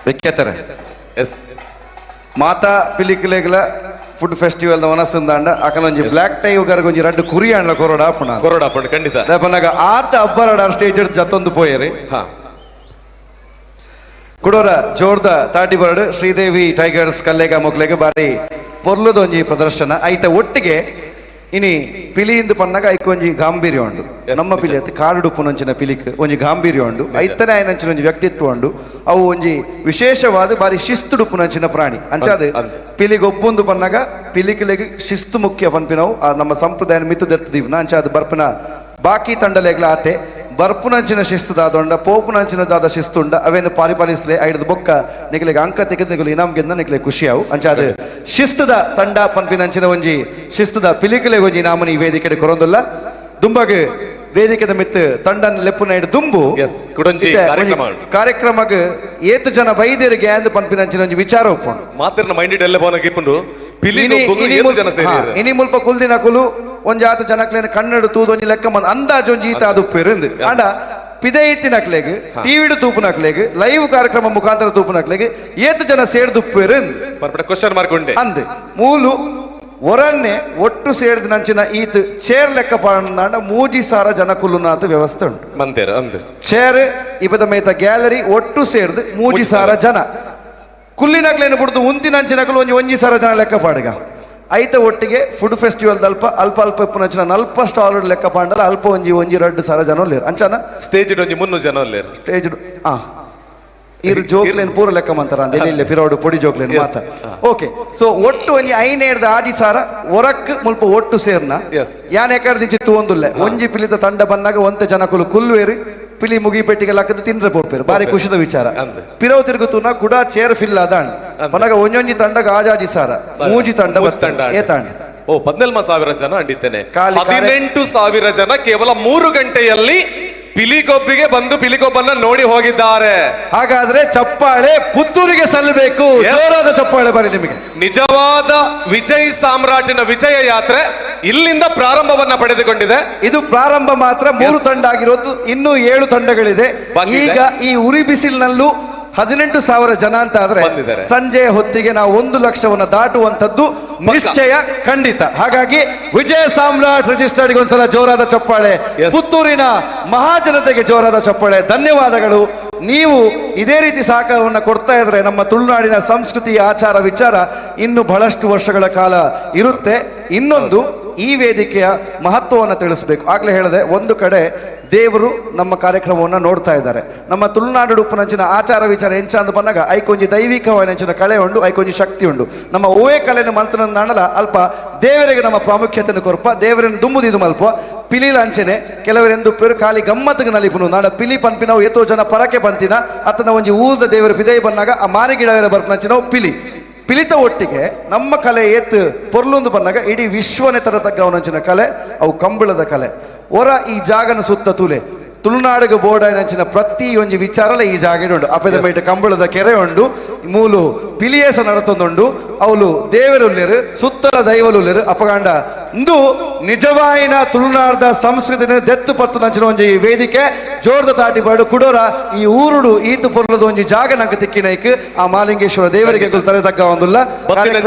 ಬೆಕ್ಕೆತಾರೆ. S. ಮಾತಾ ಪಿಲಿಕುಲೆಗ್ಲ ಫುಡ್ ಫೆಸ್ಟಿವಲ್ ದ ವನಸ್ಸುಂದಾಂಡ ಅಕಲೊಂಜಿ ಬ್ಲ್ಯಾಕ್ ಟೈ ಉಗರ್ಗೊಂಜಿ ರಡ್ಡು ಕುರಿ ಅಂಡ್ಲ ಕೊರೊಡ ಆಪುಣ. ಕೊರೊಡ ಆಪುಂಡು ಖಂಡಿತ. ಪನ್ನಗ ಆತ ಅಬ್ಬರಡ ಸ್ಟೇಜ್ ಜತ್ತೊಂದು ಪೋಯೆರ್. ಕುಡೋರ ಜೋರ್ದ ತಾಟಿ ಬರಡು ಶ್ರೀದೇವಿ ಟೈಗರ್ಸ್ ಕಲ್ಲೇಗ ಮೊಗ್ಲೆಗ್ ಬಾರಿ ಪೊರ್ಲುದೊಂಜಿ ಪ್ರದರ್ಶನ ಐತ ಒಟ್ಟಿಗೆ ಇನಿ ಪಿಲಿಯಿಂದ ಪನ್ನಗ ಐಕೊಂಜಿ ಗಾಂಭೀರ್ಯ ಉಂಡು. ನಮ್ಮ ಪಿಲಿ ಅತ್ತ ಕಾಡುಡುಪ್ಪುನಂಚಿನ ಪಿಲಿಕ್ ಒಂಜಿ ಗಾಂಭೀರ್ಯ ಉಂಡು, ಐತನೇ ಆಯನಂಚಿನ ಒಂಜಿ ವ್ಯಕ್ತಿತ್ವ ಉಂಡು. ಅವು ಒಂಜಿ ವಿಶೇಷವಾದ ಬಾರಿ ಶಿಸ್ತುಡುಪ್ಪುನಂಚಿನ ಪ್ರಾಣಿ ಅಂಚಾದ ಪಿಲಿಗೊಬ್ಬೊಂದು ಪನ್ನಗ ಪಿಲಿಕಿಲೆಗ್ ಶಿಸ್ತು ಮುಖ್ಯ ಪನ್ಪಿನವು ಆ ನಮ್ಮ ಸಂಪ್ರದಾಯ ಮಿತ್ತು ದೆರ್ತದೀವ್ನ. ಅಂಚಾದ ಬರ್ಪಿನ ಬಾಕಿ ತಂಡಲೆಗ್ಲ ಆತೆ ಬರ್ಪುನಂಚಿನ ಶಿಸ್ತು ದಾದೊಂಡ ಪೋಪುನಂಚಿನ ದಾದ ಶಿಸ್ತುಂಡ ಅವೇನು ಪರಿಪಾಲಿಸಲೆ ಐಡ್ದು ಬೊಕ್ಕ ನಿಗಲಿಗೆ ಅಂಕ ತೆಗೆದು ನಿಗಲು ಇನಾಮ್ ಗೆದ್ದ ನಿಗಲೆ ಖುಷಿಯಾವು. ಅಂಚಾದ ಶಿಸ್ತುದ ತಂಡ ಪನ್ಪಿನಂಚಿನ ಒಂಜಿ ಶಿಸ್ತುದ ಪಿಲಿಕಲೆ ಒಂಜಿ ಇನಾಮನಿ ಈ ವೇದಿಕೆ ಕೊರೊಂದುಲ್ಲ. ದುಂಬಾಗ ವೇದಿಕೆದ ಮಿತ್ತು ತಂಡನ್ ಲೆಪ್ಪುನ ಐಡ್ ದುಂಬು ಕುಡೊಂಜಿ ಕಾರ್ಯಕ್ರಮ ಕಾರ್ಯಕ್ರಮಗ್ ಏತು ಜನ ಬೈದಿರಿಗೆ ಅಂದ್ ಪನ್ಪಿನಂಚಿನ ಒಂಜಿ ವಿಚಾರ ಉಪ್ಪುಂಡು. ಮಾತಿರ್ನ ಮೈಂಡ್ ಎಲ್ಲ ಬೋನ ಗಿಪ್ಪುಂಡು ಪಿಲಿ ಜನ ಸೇರಿಯೆರ್. ಇನಿ ಮುಲ್ಪ ಕುಲ್ದಿನ ಕುಲು ಒಂಜಾತ ಜನಕ್ಲೇನ ಕನ್ನಡ ತೂದೊಂಜಿ ಲೆಕ್ಕ ಮಂದ್ ಅಂದಾಜ್ ಒಂಜಿ ಈತ ಅದು ಉಪ್ಪೇರಿಂದು. ಆಂಡ ಪಿದೈತಿನಕ್ಲೆಗ್ ಟಿವಿಡು ತೂಪುನಕ್ಲೆಗ್ ಲೈವ್ ಕಾರ್ಯಕ್ರಮ ಮುಖಾಂತರ ತೂಪುನಕ್ಲೆಗ್ ಏತು ಜನ ಸೇರ್ದುಪ್ಪೇರಿಂದು ಕ್ವಶನ್ ಮಾರ್ಕ್ ಉಂಡೆ ಅಂದ್ ಮೂಲು ಒರನ್ನೆ ಒಟ್ಟು ಸೇರ್ದ ನಂಚಿನ ಈತ್ ಚೇರ್ ಲೆಕ್ಕ ಪಾಡಂದಾಂಡ 3000 ಜನ ಕುಲ್ಲುನಾಥ ವ್ಯವಸ್ಥೆ ಉಂಟು. ಮಂತೇರ್ ಅಂದ್ ಚೇರ್ ಇಪದ ಮೇತ ಗ್ಯಾಲರಿ ಒಟ್ಟು ಸೇರ್ದು 3000 ಜನ ಕುಲ್ಲಿನಕ್ಲೇನು ಬಿಡ್ದು ಉಂತಿನಂಚಿನಕ್ಲು ಒಂಜಿ ಒಂಜಿ ಸಾವಿರ ಜನ ಲೆಕ್ಕ ಪಾಡುಗ. ಐತ ಒಟ್ಟಿಗೆ ಫುಡ್ ಫೆಸ್ಟಿವಲ್ ಅಲ್ಪ ಅಲ್ಪ ಅಲ್ಪ ಇಪ್ಪುನಂಚಿನ ನಲ್ಪ ಸ್ಟಾಲ್ ಲೆಕ್ಕ ಪಾಂಡಲ ಅಲ್ಪ ಒಂಜಿ ಒಂಜಿ 2,000 ಜನ ಉಲ್ಲೇರು. ಅಂಚನ ಸ್ಟೇಜ್ ಒಂಜಿ 300 ಜನ ಉಲ್ಲೇರು ಸ್ಟೇಜ್ ಇರು ಜೋಕ್ಲೇನ್ ಪೂರ ಲೆಕ್ಕ ಮಂತಾರ ಅಂದ ಇಲ್ಲ ಪಿರೋಡು ಪೊಡಿ ಜೋಕ್ಲೇನ್ ಮಾತ. ಓಕೆ ಸೊ ಒಟ್ಟು ಒಂಜಿ ಐನೇಡ್ದ 6,000 ಒರಕ್ ಮುಲ್ಪ ಒಟ್ಟು ಸೇರ್ನ ಯಾನ್ ಎಕಡ್ದಿಂಚಿ ತೂವೊಂದುಲ್ಲೆ ಒಂಜಿ ಪಿಲಿತ ತಂಡ ಬಂದಾಗ ಒಂತೆ ಜನಕುಲು ಕುಲ್ವೇರು ಪಿಲಿ ಮುಗಿಪೆಟ್ಟಿಗೆ ಲಕ್ಕದ ತಿಂದ್ರೆ ಪೋಪೇರು ಬಾರಿ ಖುಷಿದ ವಿಚಾರ. ಪಿರವು ತಿರುಗುತುನ ಕೂಡ ಚೇರ್ ಫಿಲ್ ಅದಾಂಡ್ ಪನಗ ಒಂಜೊಂಜಿ ತಂಡಗ ಆಜಾಜಿ ಸಾರ ಮೂಜಿ ತಂಡ ತಂಡ ಏತಾಂಡ್ ಓ 14,000 ಜನ ಅಂಡಿದ್ದೇನೆ. 18,000 ಜನ ಕೇವಲ 3 ಗಂಟೆಯಲ್ಲಿ ಪಿಲಿಗೊಬ್ಬಿಗೆ ಬಂದು ಪಿಲಿಗೊಬ್ಬನ್ನ ನೋಡಿ ಹೋಗಿದ್ದಾರೆ. ಹಾಗಾದ್ರೆ ಚಪ್ಪಾಳೆ ಪುತ್ತೂರಿಗೆ ಸಲ್ಲಬೇಕು, ಜೋರಾದ ಚಪ್ಪಾಳೆ ಬರೀ ನಿಮಗೆ. ನಿಜವಾದ ವಿಜಯ್ ಸಾಮ್ರಾಟಿನ ವಿಜಯ ಯಾತ್ರೆ ಇಲ್ಲಿಂದ ಪ್ರಾರಂಭವನ್ನ ಪಡೆದುಕೊಂಡಿದೆ. ಇದು ಪ್ರಾರಂಭ ಮಾತ್ರ, 3 ತಂಡ ಆಗಿರೋದು, ಇನ್ನೂ 7 ತಂಡಗಳಿದೆ. ಈಗ ಈ ಉರಿ ಬಿಸಿಲಿನಲ್ಲೂ 18,000 ಜನ ಅಂತ ಆದ್ರೆ ಸಂಜೆ ಹೊತ್ತಿಗೆ ನಾವು 1 ಲಕ್ಷವನ್ನು ದಾಟುವಂತದ್ದು ನಿಶ್ಚಯ ಖಂಡಿತ. ಹಾಗಾಗಿ ವಿಜಯ ಸಾಮ್ರಾಟ್ ರಿಜಿಸ್ಟರ್ಡ್ ಒಂದ್ಸಲ ಜೋರಾದ ಚಪ್ಪಾಳೆ, ಪುತ್ತೂರಿನ ಮಹಾಜನತೆಗೆ ಜೋರಾದ ಚಪ್ಪಾಳೆ. ಧನ್ಯವಾದಗಳು. ನೀವು ಇದೇ ರೀತಿ ಸಹಕಾರವನ್ನು ಕೊಡ್ತಾ ಇದ್ರೆ ನಮ್ಮ ತುಳುನಾಡಿನ ಸಂಸ್ಕೃತಿ ಆಚಾರ ವಿಚಾರ ಇನ್ನು ಬಹಳಷ್ಟು ವರ್ಷಗಳ ಕಾಲ ಇರುತ್ತೆ. ಇನ್ನೊಂದು ಈ ವೇದಿಕೆಯ ಮಹತ್ವವನ್ನು ತಿಳಿಸ್ಬೇಕು. ಆಗಲೇ ಹೇಳಿದೆ, ಒಂದು ಕಡೆ ದೇವರು ನಮ್ಮ ಕಾರ್ಯಕ್ರಮವನ್ನು ನೋಡ್ತಾ ಇದ್ದಾರೆ. ನಮ್ಮ ತುಳುನಾಡು ಉಪ್ಪುನಂಚಿನ ಆಚಾರ ವಿಚಾರ ಎಂಚ ಅಂದ್ ಬಂದಾಗ ಐಕೊಂಜಿ ದೈವಿಕವಾದ ಕಳೆ ಉಂಡು, ಐಕೊಂಜಿ ಶಕ್ತಿ ಉಂಡು. ನಮ್ಮ ಓವೇ ಕಲೆಯನ್ನು ಮಲ್ತನಂದಾಣಲ ಅಲ್ಪ ದೇವರಿಗೆ ನಮ್ಮ ಪ್ರಾಮುಖ್ಯತೆಯನ್ನು ಕೊರ್ಪ, ದೇವರನ್ನು ದುಂಬುದಿದು ಮಲ್ಪ. ಪಿಲಿಲ ಅಂಚನೆ ಕೆಲವರೆಂದು ಪೆರು ಖಾಲಿ ಗಮ್ಮತ್ತಿಗೆ ನಲಿಪುನು ನಾಡ ಪಿಲಿ ಪನ್ಪಿನವು ಏತೋ ಜನ ಪರಕೆ ಬಂತಿನ ಅತ್ತನ ಒಂಜಿ ಊದ ದೇವರು ಪಿದೈ ಬಂದಾಗ ಆ ಮಾರಿಗಿಡವರ ಬರ್ಪನಂಚಿನವು ಪಿಲಿ ಪಿಲಿತ ಒಟ್ಟಿಗೆ ನಮ್ಮ ಕಲೆ ಏತ್ ಪೊರ್ಲೊಂದು ಬಂದಾಗ ಇಡೀ ವಿಶ್ವನೇ ತರತಕ್ಕವನಂಚಿನ ಕಲೆ ಅವು ಕಂಬಳದ ಕಲೆ. ಹೊರ ಈ ಜಾಗನ ಸುತ್ತ ತುಲೆ ತುಳುನಾಡಿಗೆ ಬೋರ್ಡ್ ಪ್ರತಿ ಒಂಜಿ ವಿಚಾರಲ ಈ ಜಾಗ ಉಂಡು. ಅಪದ ಮೈಟ ಕಂಬಳದ ಕೆರೆ ಉಂಡು, ಮೂಲು ಪಿಲಿಯೇಸ ನಡತೊಂದುಂಡು, ಅವಳು ದೇವರುಲ್ಲೇರು ಸುತ್ತಲ ದೈವಲುಲ್ಲೇರು. ಅಪಗಾಂಡ ಇಂದು ನಿಜವಾಯಿನ ತುಳುನಾಡದ ಸಂಸ್ಕೃತಿನ ದೆತ್ತು ಪತ್ತು ನಂಚಿನ ಒಂಜಿ ವೇದಿಕೆ ಜೋರ್ದ ತಾಟಿಪಾಡು ಕುಡೋರ ಈ ಊರುಡು ಈತು ಪೊರ್ಲದ ಒಂಜಿ ಜಾಗ ನಂಗೆ ತಿಕ್ಕಿನೈಕ್ ಆ ಮಾಲಿಂಗೇಶ್ವರ ದೇವರಿಗೆ ತಲೆ ತಗ್ಗ ಒಂದುಲ್ಲ.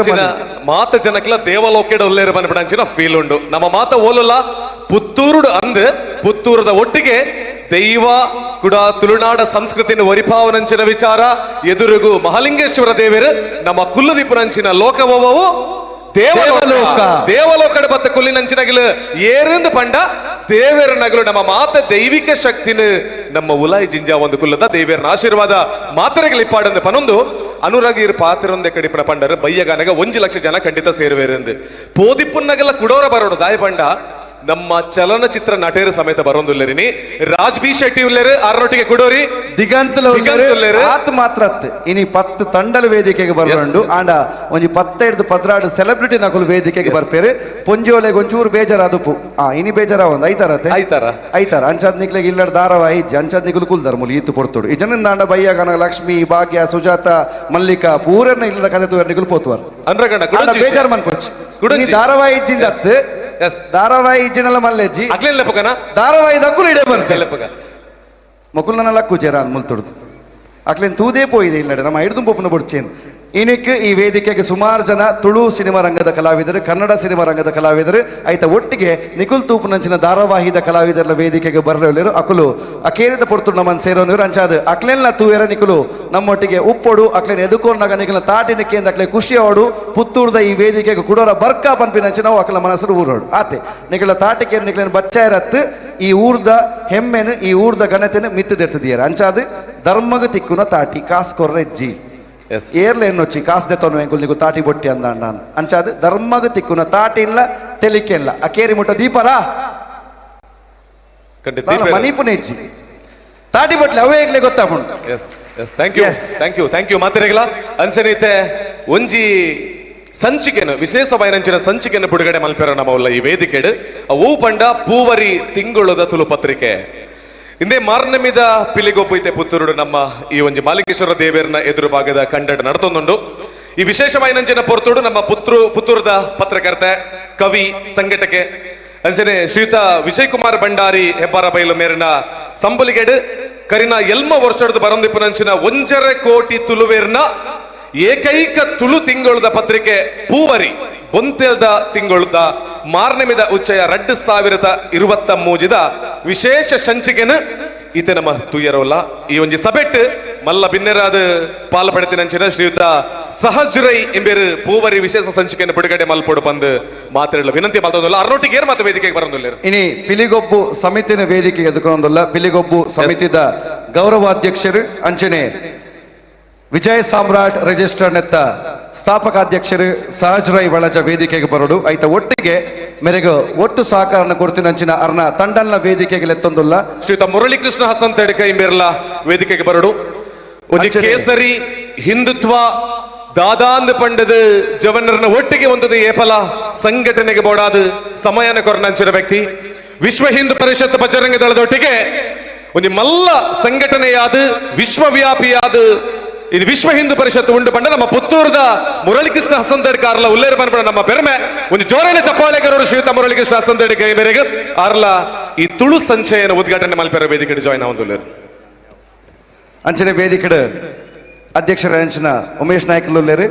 ಮಾತ ಜನಕ್ಲ ದೇವಲೋಕೆಡ ಉಲ್ಲೇರು ಬಂದ್ಬಿಡಂಚಿನ ಫೀಲ್ ಉಂಡು. ನಮ್ಮ ಮಾತ ಓಲುಲ್ಲ ಪುತ್ತೂರುಡು ಅಂದ್ ಪುತ್ತೂರದ ಒಟ್ಟಿಗೆ ದೈವ ಕೂಡ ತುಳುನಾಡ ಸಂಸ್ಕೃತಿನ ವರಿಪಾವನಂಚಿನ ವಿಚಾರ ಎದುರಿಗೂ ಮಹಾಲಿಂಗೇಶ್ವರ ದೇವರು ನಮ್ಮ ಕುಲ್ಲದೀಪುರಂಚಿನ ಲೋಕವವು ದೇವಲೋಕ ದೇವಲೋಕಡ ಬತ್ತ ಕುಲ್ಲಿನಂಚಿನಗಿಲು ಏರಿಂದ ಪಂಡ ದೇವರ ನಗಲು ನಮ್ಮ ಮಾತ ದೈವಿಕ ಶಕ್ತಿನ ನಮ್ಮ ಉಲಾಯಿ ಜಿಂಜಾ ಒಂದು ಕುಲ್ಲದ ದೇವರನ ಆಶೀರ್ವಾದ ಮಾತರೆಗಳು ಇಪ್ಪಾಡಂದು ಪನೊಂದು ಅನುರಾಗಿರ್ ಪಾತ್ರೊಂದೆ ಕಡಿಪನ ಪಂಡರು ಬಯ್ಯಗಾನಗ 1 ಲಕ್ಷ ಜನ ಖಂಡಿತ ಸೇರುವೇರೆಂದು ಪೋದಿಪ್ಪುನ್ನಗಲ ಕುಡೋರ ಬರೋಡು ದಾಯ ಪಂಡ ನಮ್ಮ ಚಲನಚಿತ್ರ ನಟೇರು ಸಮೇತ ಬರೋಂದುಲ್ಲೇರಿನಿ ರಾಜ್ ಬಿ ಶೆಟ್ಟಿ ಉಲ್ಲೇರು ಆರೊಟ್ಟಿಗೆ ಕುಡೋರಿ ದಿಗಂತಲ ಆತ್ ಮಾತ್ರ ಇನಿ 10 ತಂಡಲ ವೇದಿಕೆಗೆ ಬರೋಂಡು ಆಂಡ ಒಂಜಿ 10 12 ಸೆಲೆಬ್ರಿಟಿ ನಕಲು ವೇದಿಕೆಗೆ ಬರ್ಪೇರು. ಪೊಂಜೋಲೆಗೆ ಒಂಚೂರು ಬೇಜಾರಾದುಪ್ಪು ಆ ಇನಿ ಬೇಜಾರ ಒಂದು ಐತಾರ ಐತಾರ ಐತಾರ ಅಂಚಾದ್ ನಿಕ್ಲೆಗೆ ಇಲ್ಲಡ್ ಧಾರಾವಾಹಿ ಇಜ್ಜಿ ಅಂಚಾದ್ ನಿಕುಲು ಕುಲ್ದಾರ ಮುಲಿ ಈತು ಪೊರ್ತುಡು ಈ ಜನ ದಾಂಡ ಬಯ್ಯ ಕನಕ ಲಕ್ಷ್ಮಿ ಭಾಗ್ಯ ಸುಜಾತ ಮಲ್ಲಿಕಾ ಪೂರನ್ನ ಇಲ್ಲದ ಕತೆ ತೂವರ್ ನಿಕುಲು ಪೋತುವರ್ ಬೇಜಾರ್ ಮನ್ಪೊಚ್ಚಿ ಧಾರಾವಾಹಿ ಇಜ್ಜಿಂದ ಧಾರಾವಾಹಿ ಇಜ್ಜಿನಲ್ಲ ಮಲ್ಲೆಜ್ಜಿ ಧಾರಾವಾಹಿ ದಕ್ಕುಲು ಇಡೆ ಬರ್ತೆ ಮಕುಲ್ನ ಲಕ್ಕು ಜೇರ ಅಂದ್ ಮುಲ್ತುಡ್ದು ಅಕ್ಲೇನ್ ತೂದೇ ಪೋಯಿದೆ ಇಲ್ಲಡೆ ನಮ್ಮ ಐಡ್ದು ಪೊಪ್ಪುನ ಬೊಡ್ಚೇನ್. ಇನಿಕ್ ಈ ವೇದಿಕೆಗೆ ಸುಮಾರು ಜನ ತುಳು ಸಿನಿಮಾ ರಂಗದ ಕಲಾವಿದರು, ಕನ್ನಡ ಸಿನಿಮಾ ರಂಗದ ಕಲಾವಿದರು, ಆಯ್ತ ಒಟ್ಟಿಗೆ ನಿಕುಲ್ ತೂಪುನಂಚಿನ ಧಾರಾವಾಹಿದ ಕಲಾವಿದರ ವೇದಿಕೆಗೆ ಬರಲಿರು. ಅಕುಲು ಅಕೇರಿದ ಪೊರ್ತು ನಮ್ಮನ್ನು ಸೇರೋನಿರು. ಅಂಚಾದ ಅಕ್ಲೆಲ್ಲ ತೂಯರ ನಿಕುಲು ನಮ್ಮೊಟ್ಟಿಗೆ ಉಪ್ಪೊಡು, ಅಕ್ಲೇನ್ ಎದುಕೊಂಡಾಗ ನಿಕಲ ತಾಟಿನಕ್ಕೆ ಅಕ್ಲೆ ಖುಷಿ ಅವಡು ಪುತ್ತೂರ್ದ ಈ ವೇದಿಕೆಗೆ ಕುಡೋರ ಬರ್ಕಾ ಪನ್ಪಿನಂಚಿನ ಅಕ್ಲ ಮನಸ್ಸು ಊರೋಡು ಆತೆ ನಿಕಲ ತಾಟಿಕೆ ನಿಕ್ಲೇನ್ ಬಚ್ಚಾಯರತ್ತು ಈ ಊರ್ದ ಹೆಮ್ಮೆನು ಈ ಊರ್ದ ಘನತೆನು ಮಿತ್ತದೆರ್ತದಿಯರ. ಅಂಚಾದ ಧರ್ಮಗ ತಿಕ್ಕುನ ತಾಟಿ ಕಾಸ್ ಕೊರ್ರೆಜ್ಜಿ ಏರ್ಲೆ ಎನ್ನೊಚ್ಚಿ ಕಾಸ್ ದೆತ್ತೋನು ಎಂಕುಲ್ ನಿಗು ತಾಟಿ ಬೊಟ್ಟಿ ಅಂದ ನಾನು. ಅಂಚಾದ ಧರ್ಮಗ ತಿಕ್ಕುನ ತಾಟಿ ಇಲ್ಲ ತೆಲಿಕೆ ಇಲ್ಲ. ಅಕೇರಿ ಮುಟ್ಟ ದೀಪರಾ ಮನೀಪುನ ಹೆಜ್ಜಿ ತಾಟಿ ಬೊಟ್ಲಿ ಅವೇ ಈಗಲೇ ಗೊತ್ತಾಪುಂಡು. Yes yes, thank you thank you thank you. ಮಾತಿರಗಲ ಅನ್ಸನೀತೆ ಒಂಜಿ ಸಂಚಿಕೆನು ವಿಶೇಷವಾಯಿನಂಚಿನ ಸಂಚಿಕೆಯನ್ನು ಬಿಡುಗಡೆ ಮಲ್ಪೆರ ನಮ್ಮವಲ್ಲ ಈ ವೇದಿಕೆಡು ಅವು ಪಂಡ ಪೂವರಿ ತಿಂಗಳದ ತುಳು ಪತ್ರಿಕೆ. ಹಿಂದೆ ಮಾರ್ನಮಿದ ಪಿಲಿಗೊಬ್ಬೈತೆ ಪುತ್ತೂರುಡು ನಮ್ಮ ಈ ಒಂಜಿ ಮಾಲಿಕೇಶ್ವರ ದೇವೇರ್ನ ಎದುರು ಭಾಗದ ಕಂಡಡ ನಡತೊಂದುಂಡು. ಈ ವಿಶೇಷವಾಯಿನಂಚಿನ ಪೊರ್ತುಡು ನಮ್ಮ ಪುತ್ತೂರದ ಪತ್ರಕರ್ತೆ, ಕವಿ, ಸಂಘಟಕೆ ಅಂಚನೆ ಶ್ರೀಯುತ ವಿಜಯ್ ಕುಮಾರ್ ಭಂಡಾರಿ ಹೆಬ್ಬಾರ ಬೈಲು ಮೇರಿನ ಸಂಬಲಿಗೆಡು ಕರಿನ ಎಲ್ಮ ವರ್ಷದ ಬರಂದಿಪ್ಪುನಂಚಿನ 1.5 ಕೋಟಿ ತುಳುವೇರ್ನ ಏಕೈಕ ತುಳು ತಿಂಗಳದ ಪತ್ರಿಕೆ ಪೂವರಿ ಬೊಂತೆಲ್ದ ತಿಂಗಳದ ಮಾರ್ನಮಿದ ಉಚ್ಚಯ 2023 ವಿಶೇಷ ಸಂಚಿಕೆನು ಈತ ನಮ್ಮ ತುಯ್ಯರೋಲ್ಲ. ಈ ಒಂಜಿ ಸಬೆಟ್ ಮಲ್ಲ ಬಿನ್ನೆರಾದ ಪಾಲ್ ಪಡೆತಿನಂಚಿನ ಶ್ರೀಯುತ ಸಹಜ್ ರೈ ಎಂಬೇರು ಪೂವರಿ ವಿಶೇಷ ಸಂಚಿಕೆಯನ್ನು ಬಿಡುಗಡೆ ಮಲ್ಪೊಡು ಬಂದು ಮಾತಾಡಲು ವಿನಂತಿ ಮಾಡ್ತದಲ್ಲ. ಅರ್ನೋಟಿಗೆ ಏರ್ ಮಾತು ವೇದಿಕೆಗೆ ಬರೋದಿಲ್ಲ. ಇನಿ ಪಿಲಿಗೊಬ್ಬು ಸಮಿತಿನ ವೇದಿಕೆಗೆ ಎದುಕೊಂದಲ್ಲ ಪಿಲಿಗೊಬ್ಬು ಸಮಿತಿದ ಗೌರವಾಧ್ಯಕ್ಷರು ಅಂಚನೆ ವಿಜಯ ಸಾಮ್ರಾಟ್ ರಿಜಿಸ್ಟರ್ ನೆತ್ತ ಸ್ಥಾಪಕಾಧ್ಯಕ್ಷರು ಸಹಜ್ ರೈ ಬಳಜ ವೇದಿಕೆಗೆ ಬರೋಡು. ಐತ ಒಟ್ಟಿಗೆ ಮೇರೆಗೆ ಒಟ್ಟು ಸಹಕಾರನ ಕೊಡ್ತಿನಂಚಿನ ಅರ್ನ ತಂಡಲ್ನ ವೇದಿಕೆಗೆ ಲೆತ್ತೊಂದುಲ್ಲ ಶ್ರೀಯುತ ಮುರಳೀಕೃಷ್ಣ ಹಸನ್ ತಡ್ಕ ಇಂಬೇರ್ಲ ವೇದಿಕೆಗೆ ಬರೋಡು. ಒಂಜಿ ಕೇಸರಿ ಹಿಂದುತ್ವ ದಾದಾಂದ್ ಪಂಡದ ಜವನರನ ಒಟ್ಟಿಗೆ ಒಂದು ಏಪಲ ಸಂಘಟನೆಗೆ ಬೋಡಾದ ಸಮಯನ ಕೊರನಂಚಿನ ವ್ಯಕ್ತಿ ವಿಶ್ವ ಹಿಂದೂ ಪರಿಷತ್ ಬಜರಂಗ ದಳದೊಟ್ಟಿಗೆ ಒಂದು ಮಲ್ಲ ಸಂಘಟನೆಯಾದ ವಿಶ್ವವ್ಯಾಪಿಯಾದ ಇದು ವಿಶ್ವ ಹಿಂದೂ ಪರಿಷತ್ ಉಂಡು ಪಂಡ ನಮ್ಮ ಪುತ್ತೂರದ ಮುರಳಿಕೃಷ್ಣ ಹಸಂದಡ್ಕ ಅರ್ಲ ಉಲ್ಲೇರು ಪನ್ಪಣ ನಮ್ಮ ಪೆರ್ಮೆ. ಒಂದು ಜೋರೈನ ಚಪ್ಪಾಳೆಗರವರು ಶ್ರೀಯುತ ಮುರಳಿಕೃಷ್ಣ ಹಸಂದಡ್ಕ ಮೇರೆಗೆ ಅರ್ಲ ಈ ತುಳು ಸಂಚಯನ ಉದ್ಘಾಟನೆ ಮಲ್ಪೆರ ವೇದಿಕೆ ಜಾಯ್ನ್ ಆವೊಂದುಲ್ಲೆರ್. ಅಂಚನೆ ವೇದಿಕೆಡ್ ಅಧ್ಯಕ್ಷರ ಅಂಚಿನ ಉಮೇಶ್ ನಾಯ್ಕಲುಲ್ಲೇರು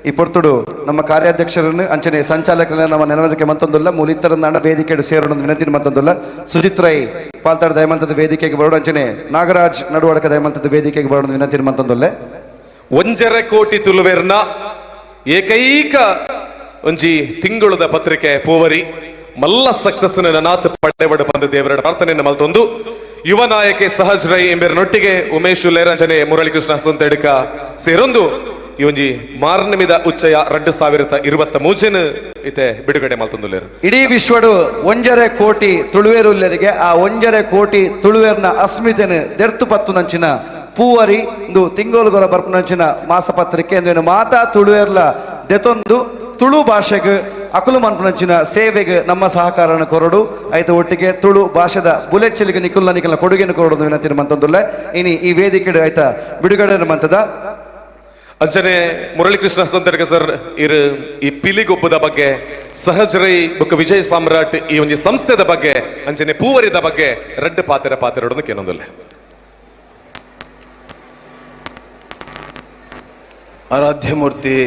ಈ ಪೊರ್ತುಡು ನಮ್ಮ ಕಾರ್ಯಾಧ್ಯಕ್ಷರನ್ನು ಅಂಚನೆ ಸಂಚಾಲಕರನ್ನ ನಮ್ಮ ನೆನವರಿಕೆ ಮಂತೊಂದುಲ್ಲ ಮೂಲಿತ್ತರಂದಾಣ ವೇದಿಕೆಡು ಸೇರೋಣ ವಿನಂತಿ ಮಂತೊಂದುಲ್ಲ. ಸುಜಿತ್ ರೈ ಪಾಲ್ತಾಡ ದಯಮಂತದ ವೇದಿಕೆಗೆ ಬರೋಣ, ಅಂಚನೆ ನಾಗರಾಜ್ ನಡುವಡಕ ದಯಮಂತದ ವೇದಿಕೆಗೆ ಬರೋಣ ವಿನಂತಿ ಮಂತೊಂದುಲ್ಲೆ. 1.5 ಕೋಟಿ ತುಳುವೇರ್ನ ಏಕೈಕ ಒಂಜಿ ತಿಂಗಳದ ಪತ್ರಿಕೆ ಪೂವರಿ ಮಲ್ಲ ಸಕ್ಸಸ್ ನಾತ್ ಪಡೆಬಡ ಬಂದ ದೇವರ ಪ್ರಾರ್ಥನೆಯನ್ನು ಮಲ್ತೊಂದು ಯುವ ನಾಯಕೆ ಸಹಜ್ ರೈ ಎಂಬೇರನೊಟ್ಟಿಗೆ ಉಮೇಶ್ ಲೇರಂಜನೆ ಮುರಳಿಕೃಷ್ಣ ಹಸಂತಡ್ಕ ಸೇರೊಂದು ಈ ಒಂಜಿ ಮಾರ್ನಮಿದ ಉಚ್ಚಯ 2023 ಇತೆ ಬಿಡುಗಡೆ ಮಲ್ತೊಂದುಲ್ಲೇರು. ಇಡೀ ವಿಶ್ವಡು 1.5 ಕೋಟಿ ತುಳುವೇರುಲ್ಲರಿಗೆ ಆ 1.5 ಕೋಟಿ ತುಳುವೇರ್ನ ಅಸ್ಮಿತೆನು ದೆರ್ತು ಪತ್ತು ನಂಚಿನ ಪೂವರಿ ಇಂದು ತಿಂಗೋಲುಗೊರ ಬರ್ಪುನಂಚಿನ ಮಾಸಪತ್ರಿಕೆ ಅಂದೇನು ಮಾತಾ ತುಳುವೇರ್ಲ ದೆತೊಂದು ತುಳು ಭಾಷೆಗೆ ಅಕುಲು ಮನ್ಪುನಂಚಿನ ಸೇವೆಗೆ ನಮ್ಮ ಸಹಕಾರನ ಕೊರಡು. ಆಯ್ತು ಒಟ್ಟಿಗೆ ತುಳು ಭಾಷೆದ ಬುಲೆಚ್ಚಿಲಿಗೆ ನಿಕುಲ್ನ ನಿಕಲ್ನ ಕೊಡುಗೆಯನ್ನು ಕೊರಡು ವಿನಂತಿ ಮಂತಂದುಲ್ಲ. ಇನಿ ಈ ವೇದಿಕೆ ಆಯ್ತಾ ಬಿಡುಗಡೆ ಮಂತದ ಅಂಚನೆ ಮುರಳಿಕೃಷ್ಣ ಸಂತರ್ಕ ಸರ್ ಇರು ಈ ಪಿಲಿಗೊಬ್ಬದ ಬಗ್ಗೆ ಸಹಜ್ ರೈ ಬೊಕ್ಕ ವಿಜಯ್ ಸಾಮ್ರಾಟ್ ಈ ಒಂದು ಸಂಸ್ಥೆದ ಬಗ್ಗೆ ಅಂಚನೆ ಪೂವರಿದ ಬಗ್ಗೆ ರಡ್ಡು ಪಾತೆರ ಪಾತೆರೊಡೊಂದು ಕೇನೊಂದುಲ್ಲೆ. ಆರಾಧ್ಯಮೂರ್ತಿ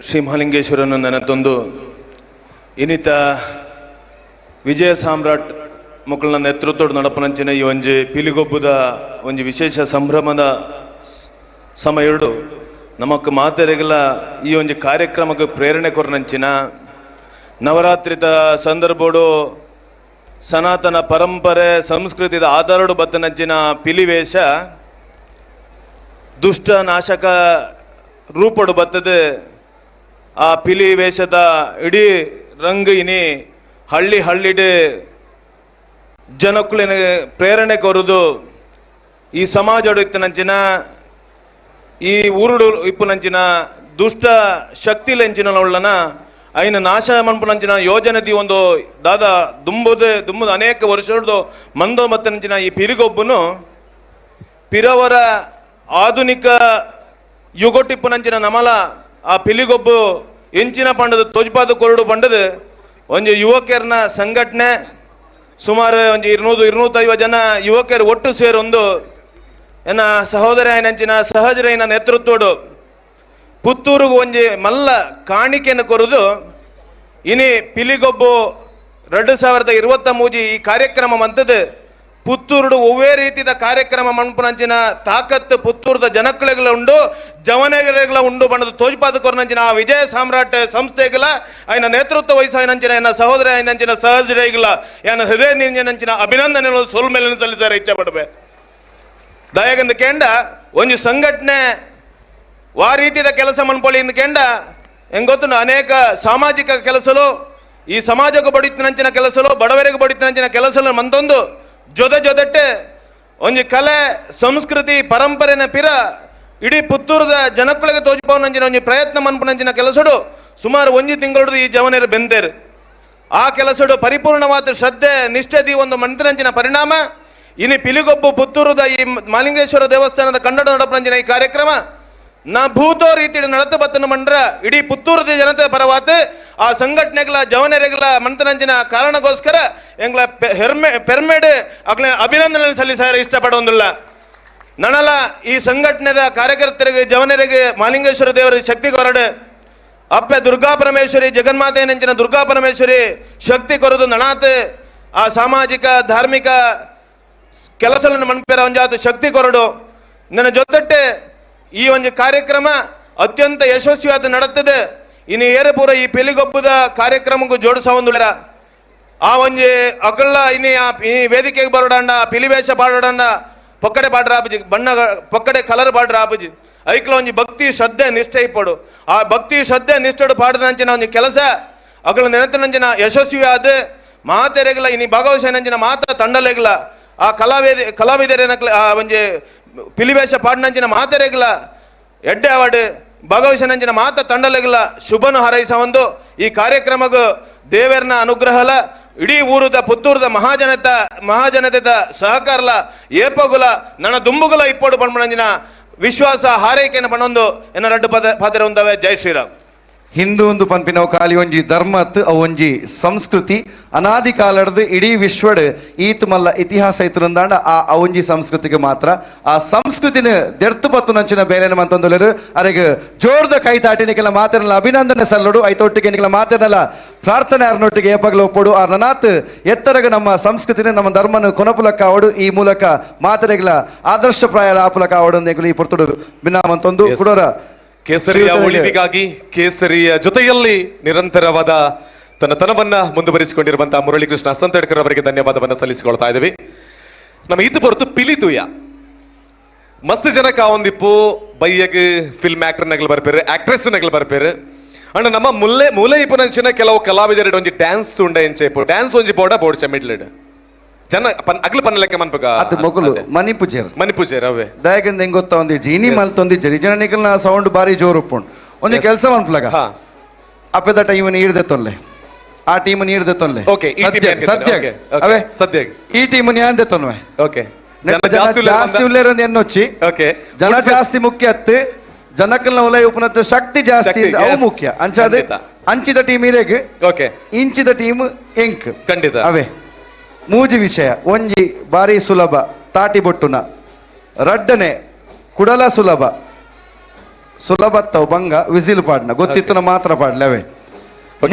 ಶ್ರೀ ಮಹಾಲಿಂಗೇಶ್ವರನ ನೆನತೊಂದು ಇನ್ನಿತ ವಿಜಯ ಸಾಮ್ರಾಟ್ ಮಕ್ಕಳನ್ನ ನೇತೃತ್ವದ ನಡಪನಂಚಿನ ಈ ಒಂಜಿ ಪಿಲಿಗೊಬ್ಬದ ಒಂಜಿ ವಿಶೇಷ ಸಂಭ್ರಮದ ಸಮಯಡು ನಮಕ್ ಮಾತೆರೆಗಲ ಈ ಒಂಜಿ ಕಾರ್ಯಕ್ರಮಕ್ಕೆ ಪ್ರೇರಣೆ ಕೊರನಂಚಿನ ನವರಾತ್ರಿದ ಸಂದರ್ಭೋಡು ಸನಾತನ ಪರಂಪರೆ ಸಂಸ್ಕೃತಿದ ಆಧಾರಡು ಬತ್ತನಂಚಿನ ಪಿಲಿವೇಶ ದುಷ್ಟ ನಾಶಕ ರೂಪಡು ಬತ್ತದೆ. ಆ ಪಿಲಿ ವೇಷದ ಇಡೀ ರಂಗು ಇನಿ ಹಳ್ಳಿ ಹಳ್ಳಿಡೆ ಜನಕ್ಕುಲಿನ ಪ್ರೇರಣೆ ಕೊರುದು ಈ ಸಮಾಜಡು ಇತ್ತನಂಚಿನ ಈ ಊರುಡು ಇಪ್ಪುನಂಚಿನ ದುಷ್ಟ ಶಕ್ತಿಲೆಂಚಿನ ಉಳ್ಳನ ಐನ ನಾಶ ಮನ್ಪುನಂಚಿನ ಯೋಜನೆ the ಒಂದು ದಾದ ದುಂಬುದೆ ದುಂಬುದ ಅನೇಕ ವರ್ಷದ ಮಂದೋ ಮತ್ತನಂಚಿನ ಈ ಪಿರಿಗೊಬ್ಬನು ಪಿರವರ ಆಧುನಿಕ ಯುಗೊಟ್ಟಿಪ್ಪುನಂಚಿನ ನಮಲ ಆ ಪಿಲಿಗೊಬ್ಬು ಎಂಚಿನ ಪಂಡದ ತೋಜ್ಪಾದ ಕೊರಡು ಪಂಡದ ಒಂಜಿ ಯುವಕರನ ಸಂಘಟನೆ ಸುಮಾರು ಒಂಜಿ 200-250 ಜನ ಯುವಕರು ಒಟ್ಟು ಸೇರೊಂದು ಎನ್ನ ಸಹೋದರ ನಂಚಿನ ಸಹಜರೈನ ನೇತೃತ್ವಡು ಪುತ್ತೂರುಗು ಒಂಜಿ ಮಲ್ಲ ಕಾಣಿಕೆಯನ್ನು ಕೊರುದು ಇನಿ ಪಿಲಿಗೊಬ್ಬು 2023 ಈ ಕಾರ್ಯಕ್ರಮ ಮಂತದ್ದು ಪುತ್ತೂರುಡು ಒವ್ವೇ ರೀತಿಯ ಕಾರ್ಯಕ್ರಮ ಮನ್ಪುನಂಚಿನ ತಾಕತ್ತು ಪುತ್ತೂರದ ಜನಕ್ಕಳಿಗಳ ಉಂಡು ಜವನಗಳ ಉಂಡು ಬಣ್ಣದ ತೋಜ್ಪಾದ ಕೊರನಂಚಿನ ಆ ವಿಜಯ ಸಾಮ್ರಾಟ್ ಸಂಸ್ಥೆಗಳ ಆಯ್ನ ನೇತೃತ್ವ ವಹಿಸಾಯನಂಚಿನ ಎನ್ನ ಸಹೋದರ ಆಯ್ನಂಚಿನ ಸಹಜರಿಗಳ ಎನ್ನ ಹೃದಯ ನಿಂಜಿನಂಚಿನ ಅಭಿನಂದನೆಗಳು ಸೋಲ್ಮೇಲೆ ಸಲ್ಲಿಸಾರೆ ಇಚ್ಛೆ ಪಡಬೆ. ದಯಗಂದ ಕೇಂಡ ಒಂದು ಸಂಘಟನೆ ವಾ ರೀತಿಯ ಕೆಲಸ ಮನ್ಪೊಳಿ ಎಂದು ಕೇಂಡ ಹೆಂಗೊತ್ತು ಅನೇಕ ಸಾಮಾಜಿಕ ಕೆಲಸಲು ಈ ಸಮಾಜಕ್ಕೆ ಬಡಿತಿನಂಚಿನ ಕೆಲಸಲು ಬಡವರಿಗೆ ಬಡಿತಿನಂಚಿನ ಕೆಲಸಲು ಮಂತೊಂದು ಜೊತೆ ಜೊತೆಟ್ಟೆ ಒಂಜಿ ಕಲೆ ಸಂಸ್ಕೃತಿ ಪರಂಪರೆನ ಪಿರ ಇಡೀ ಪುತ್ತೂರದ ಜನಕ್ಕಳಿಗೆ ತೋಜಿಪವನಂಚಿನ ಒಂಜಿ ಪ್ರಯತ್ನ ಮನ್ಪುನಂಚಿನ ಕೆಲಸಡು ಸುಮಾರು ಒಂಜಿ ತಿಂಗಳು ಈ ಜವನರು ಬೆಂದೇರು. ಆ ಕೆಲಸಡು ಪರಿಪೂರ್ಣವಾದ ಶ್ರದ್ಧೆ ನಿಷ್ಠೆ the ಒಂದು ಮಂತ್ರಂಚಿನ ಪರಿಣಾಮ ಇನಿ ಪಿಲಿಗೊಬ್ಬು ಪುತ್ತೂರದ ಈ ಮಾಲಿಂಗೇಶ್ವರ ದೇವಸ್ಥಾನದ ಕನ್ನಡ ನಡಪನಂಚಿನ ಈ ಕಾರ್ಯಕ್ರಮ ನಾ ಭೂತೋ ರೀತಿಯ ನಡತ ಬತ್ತನ ಮಂಡ್ರ ಇಡೀ ಪುತ್ತೂರದ ಜನತೆ ಪರವಾತ ಆ ಸಂಘಟನೆಗಳ ಜವನರೆಗಳ ಮಂತ್ರನಂಚಿನ ಕಾರಣಕ್ಕೋಸ್ಕರ ಎಂಗ್ಲ ಪೆರ್ಮೆಡ್ ಅಗ್ಲ ಅಭಿನಂದನೆ ಸಲ್ಲಿಸಾರ ಇಷ್ಟಪಡೋದಿಲ್ಲ. ನನಲ ಈ ಸಂಘಟನೆದ ಕಾರ್ಯಕರ್ತರಿಗೆ ಜವನರಿಗೆ ಮಾಲಿಂಗೇಶ್ವರ ದೇವರ ಶಕ್ತಿ ಕೊರಡು ಅಪ್ಪೆ ದುರ್ಗಾ ಪರಮೇಶ್ವರಿ ಜಗನ್ಮಾತೆ ನಂಚಿನ ದುರ್ಗಾ ಪರಮೇಶ್ವರಿ ಶಕ್ತಿ ಕೊರದು ನಣಾತ್ ಆ ಸಾಮಾಜಿಕ ಧಾರ್ಮಿಕ ಕೆಲಸಗಳನ್ನು ಮನ್ಪೇರ ಒಂಜಾತ ಶಕ್ತಿ ಕೊರಡು. ನನ್ನ ಜೊತೆಟ್ಟೆ ಈ ಒಂದು ಕಾರ್ಯಕ್ರಮ ಅತ್ಯಂತ ಯಶಸ್ವಿಯಾದ ನಡತ್ತದೆ. ಇನ್ನು ಏರಪೂರ ಈ ಪಿಲಿಗೊಬ್ಬದ ಕಾರ್ಯಕ್ರಮಕ್ಕೂ ಜೋಡಿಸ ಆ ಒಂಜಿ ಅಕಲ್ಲ ಇನಿ ಆ ಈ ವೇದಿಕೆಗೆ ಬರೋಡಂಡ ಪಿಲಿವೇಷ ಪಾಡೋಡಂಡ ಪೊಕ್ಕಡೆ ಪಾಡ್ರ ಆಪುಜಿ ಬಣ್ಣ ಪೊಕ್ಕಡೆ ಕಲರ್ ಪಾಡ್ರ ಆಪುಜಿ ಐಕ್ಲ ಒಂಜಿ ಭಕ್ತಿ ಶ್ರದ್ಧೆ ನಿಷ್ಠೆ ಇಪ್ಪಡು. ಆ ಭಕ್ತಿ ಶ್ರದ್ಧೆ ನಿಷ್ಠೆಡು ಪಾಡದಂಚಿನ ಒಂಜಿ ಕೆಲಸ ಅಕಲ ನೆನತನಂಚಿನ ಯಶಸ್ವಿ ಆದ ಮಾತೆರೆಗಲ ಇನಿ ಭಾಗವಹಿಸಿನಂಚಿನ ಮಾತ ತಂಡಲೆಗಲ ಆ ಕಲಾವಿದರೇನಕ್ಲ ಆ ಒಂಜಿ ಪಿಲಿವೇಷ ಪಾಡನಂಚಿನ ಮಾತೆರೆಗಲ ಎಡ್ಡೆ ಅವಾರ್ಡ್ ಭಾಗವಹಿಸಿನಂಚಿನ ಮಾತ ತಂಡಲೆಗಲ ಶುಭನು ಹಾರೈಸ ಒಂದು ಈ ಕಾರ್ಯಕ್ರಮಗೂ ದೇವರನ ಅನುಗ್ರಹಲ ಇಡೀ ಊರುದ ಪುತ್ತೂರದ ಮಹಾಜನತೆದ ಸಹಕಾರಲ ಏಪಗುಲ ನನ್ನ ದುಂಬುಗುಲ ಇಪ್ಪೋಡು ಪಣ್ಪಣಂಜಿನ ವಿಶ್ವಾಸ ಹಾರೈಕೆಯನ್ನು ಪಣ್ಣೊಂದು ಎನ್ನ ರಡ್ಡು ಪದ ಪಾತ್ರ ಉಂದವೆ. ಜೈ ಶ್ರೀರಾಮ್. ಹಿಂದೂ ಒಂದು ಪನ್ಪಿನವು ಖಾಲಿ ಒಂಜಿ ಧರ್ಮತ್ ಅವು ಒಂಜಿ ಸಂಸ್ಕೃತಿ ಅನಾದಿ ಕಾಲಡ್ದು ಇಡೀ ವಿಶ್ವಡ್ ಈತು ಮಲ್ಲ ಇತಿಹಾಸ ಇತ್ತು ಆ ಒಂಜಿ ಸಂಸ್ಕೃತಿಗೆ ಮಾತ್ರ ಆ ಸಂಸ್ಕೃತಿನ ದೆರ್ತು ಪತ್ತು ನಂಚಿನ ಬೇಲೆನ ಮಂತಂದುಲೇರು ಅರೆಗ್ ಜೋರ್ದ ಕೈ ತಾಟಿನಿಕೆಲ್ಲ ಮಾತಿರಲ್ಲ ಅಭಿನಂದನೆ ಸಲ್ಲೋಡು ಐತೊಟ್ಟಿಗೆ ನಿಕೆಲ್ಲ ಮಾತಿರಲ್ಲ ಪ್ರಾರ್ಥನೆ ಅರ್ನೊಟ್ಟಿಗೆ ಏಪಗಲ ಒಪ್ಪಡು ಆ ನನಾತ್ ಎತ್ತರಗ ನಮ್ಮ ಸಂಸ್ಕೃತಿನ ನಮ್ಮ ಧರ್ಮನ ಕೊನಪುಲಕ್ಕಾವಡು ಈ ಮೂಲಕ ಮಾತೆರೆಗಳ ಆದರ್ಶಪ್ರಾಯ ಆಪುಲಕ್ಕಾವಡು ಅಂತ ಈ ಪೊರ್ತುಡು ಭಿನ್ನಾಮಂತೊಂದು ಕುಡೋರ ಕೇಸರಿಯ ಉಳಿವಿಗಾಗಿ ಕೇಸರಿಯ ಜೊತೆಯಲ್ಲಿ ನಿರಂತರವಾದ ತನ್ನ ತನವನ್ನ ಮುಂದುವರಿಸಿಕೊಂಡಿರುವಂತಹ ಮುರಳೀಕೃಷ್ಣ ಸಂತಡ್ಕರ್ ಅವರಿಗೆ ಧನ್ಯವಾದವನ್ನು ಸಲ್ಲಿಸಿಕೊಳ್ತಾ ಇದ್ದೀವಿ. ನಮ್ಮ ಇದು ಹೊರತು ಪಿಲಿತುಯ ಮಸ್ತ್ ಜನಕ್ಕೆ ಒಂದಿಪ್ಪು ಬೈಯಗ್ ಫಿಲ್ಮ್ ಆಕ್ಟರ್ ನಗಲು ಬರ್ಪೇರು ಆಕ್ಟ್ರೆಸ್ ನಗಲು ಬರ್ಪೇರು ಅಂಡ್ ನಮ್ಮ ಮುಲ್ಲೆ ಮೂಲೆ ಇಪ್ಪನಂಚಿನ ಕೆಲವು ಕಲಾವಿದರ ಒಂಜಿ ಡ್ಯಾನ್ಸ್ ತುಂಡ ಎಂಚೆಪು ಡ್ಯಾನ್ಸ್ ಒಂಜಿ ಬೋಡ ಬೋಡ್ಚ ಮಿಡ್ಲೆಡ್ ಜನ ಅಗ್ಲು ಪನ್ನಲೆಕ್ಕ ಮನ್ಪಗ ಅದು ಮೊಗಲು ಮಣಿಪುಜೇರ್ ಮಣಿಪುಜೇರ್ ಅವೇ ದಯಗಂದ ಹೆಂಗ್ ಗೊತ್ತಾ ಒಂದಿಜ್ಜಿ ಇನಿ ಮಲ್ತೊಂದಿಜ್ಜರಿ ಜನ ನಿಕಲ್ನ ಸೌಂಡ್ ಬಾರಿ ಜೋರು ಉಪ್ಪುಂಡು ಒಂಜಿ ಕೆಲಸ ಮನ್ಪುಲಗ ಅಪ್ಪೆದ ಟೈಮ್ ನೀರ್ದೆ ತೊಲ್ಲೆ ಆ ಟೀಮ್ ನೀರ್ದೆ ತೊಲ್ಲೆ ಓಕೆ ಸದ್ಯ ಅವೇ ಸದ್ಯ ಈ ಟೀಮ್ ನ್ಯಾಂದೆ ತೊನ್ವೆ ಓಕೆ ಜಾಸ್ತಿ ಉಲ್ಲೇರೊಂದು ಎನ್ನೊಚ್ಚಿ ಓಕೆ ಜನ ಜಾಸ್ತಿ ಮುಖ್ಯ ಅತ್ತು ಜನಕಲ್ನ ಉಲೈ ಉಪನತ್ತು ಶಕ್ತಿ ಜಾಸ್ತಿ ಅವು ಮುಖ್ಯ ಅಂಚಾದ ಅಂಚಿದ ಟೀಮ್ ಇರೆಗ್ ಓಕೆ ಇಂಚಿದ ಟೀಮ್ ಎಂಕ್ ಖಂಡಿತ ಅವೇ ಮೂಜಿ ವಿಷಯ ಒಂಜಿ ಬಾರಿ ಸುಲಭ ತಾಟಿ ಬೊಟ್ಟುನ ರಡ್ಡನೆ ಕುಡಲ ಸುಲಭ ಸುಲಭತ್ತವು ಬಂಗ ವಿಸಿಲ್ ಪಾಡ್ನ ಗೊತ್ತಿತ್ತುನ ಮಾತ್ರ ಪಾಡ್ಲೆ ಅವೇ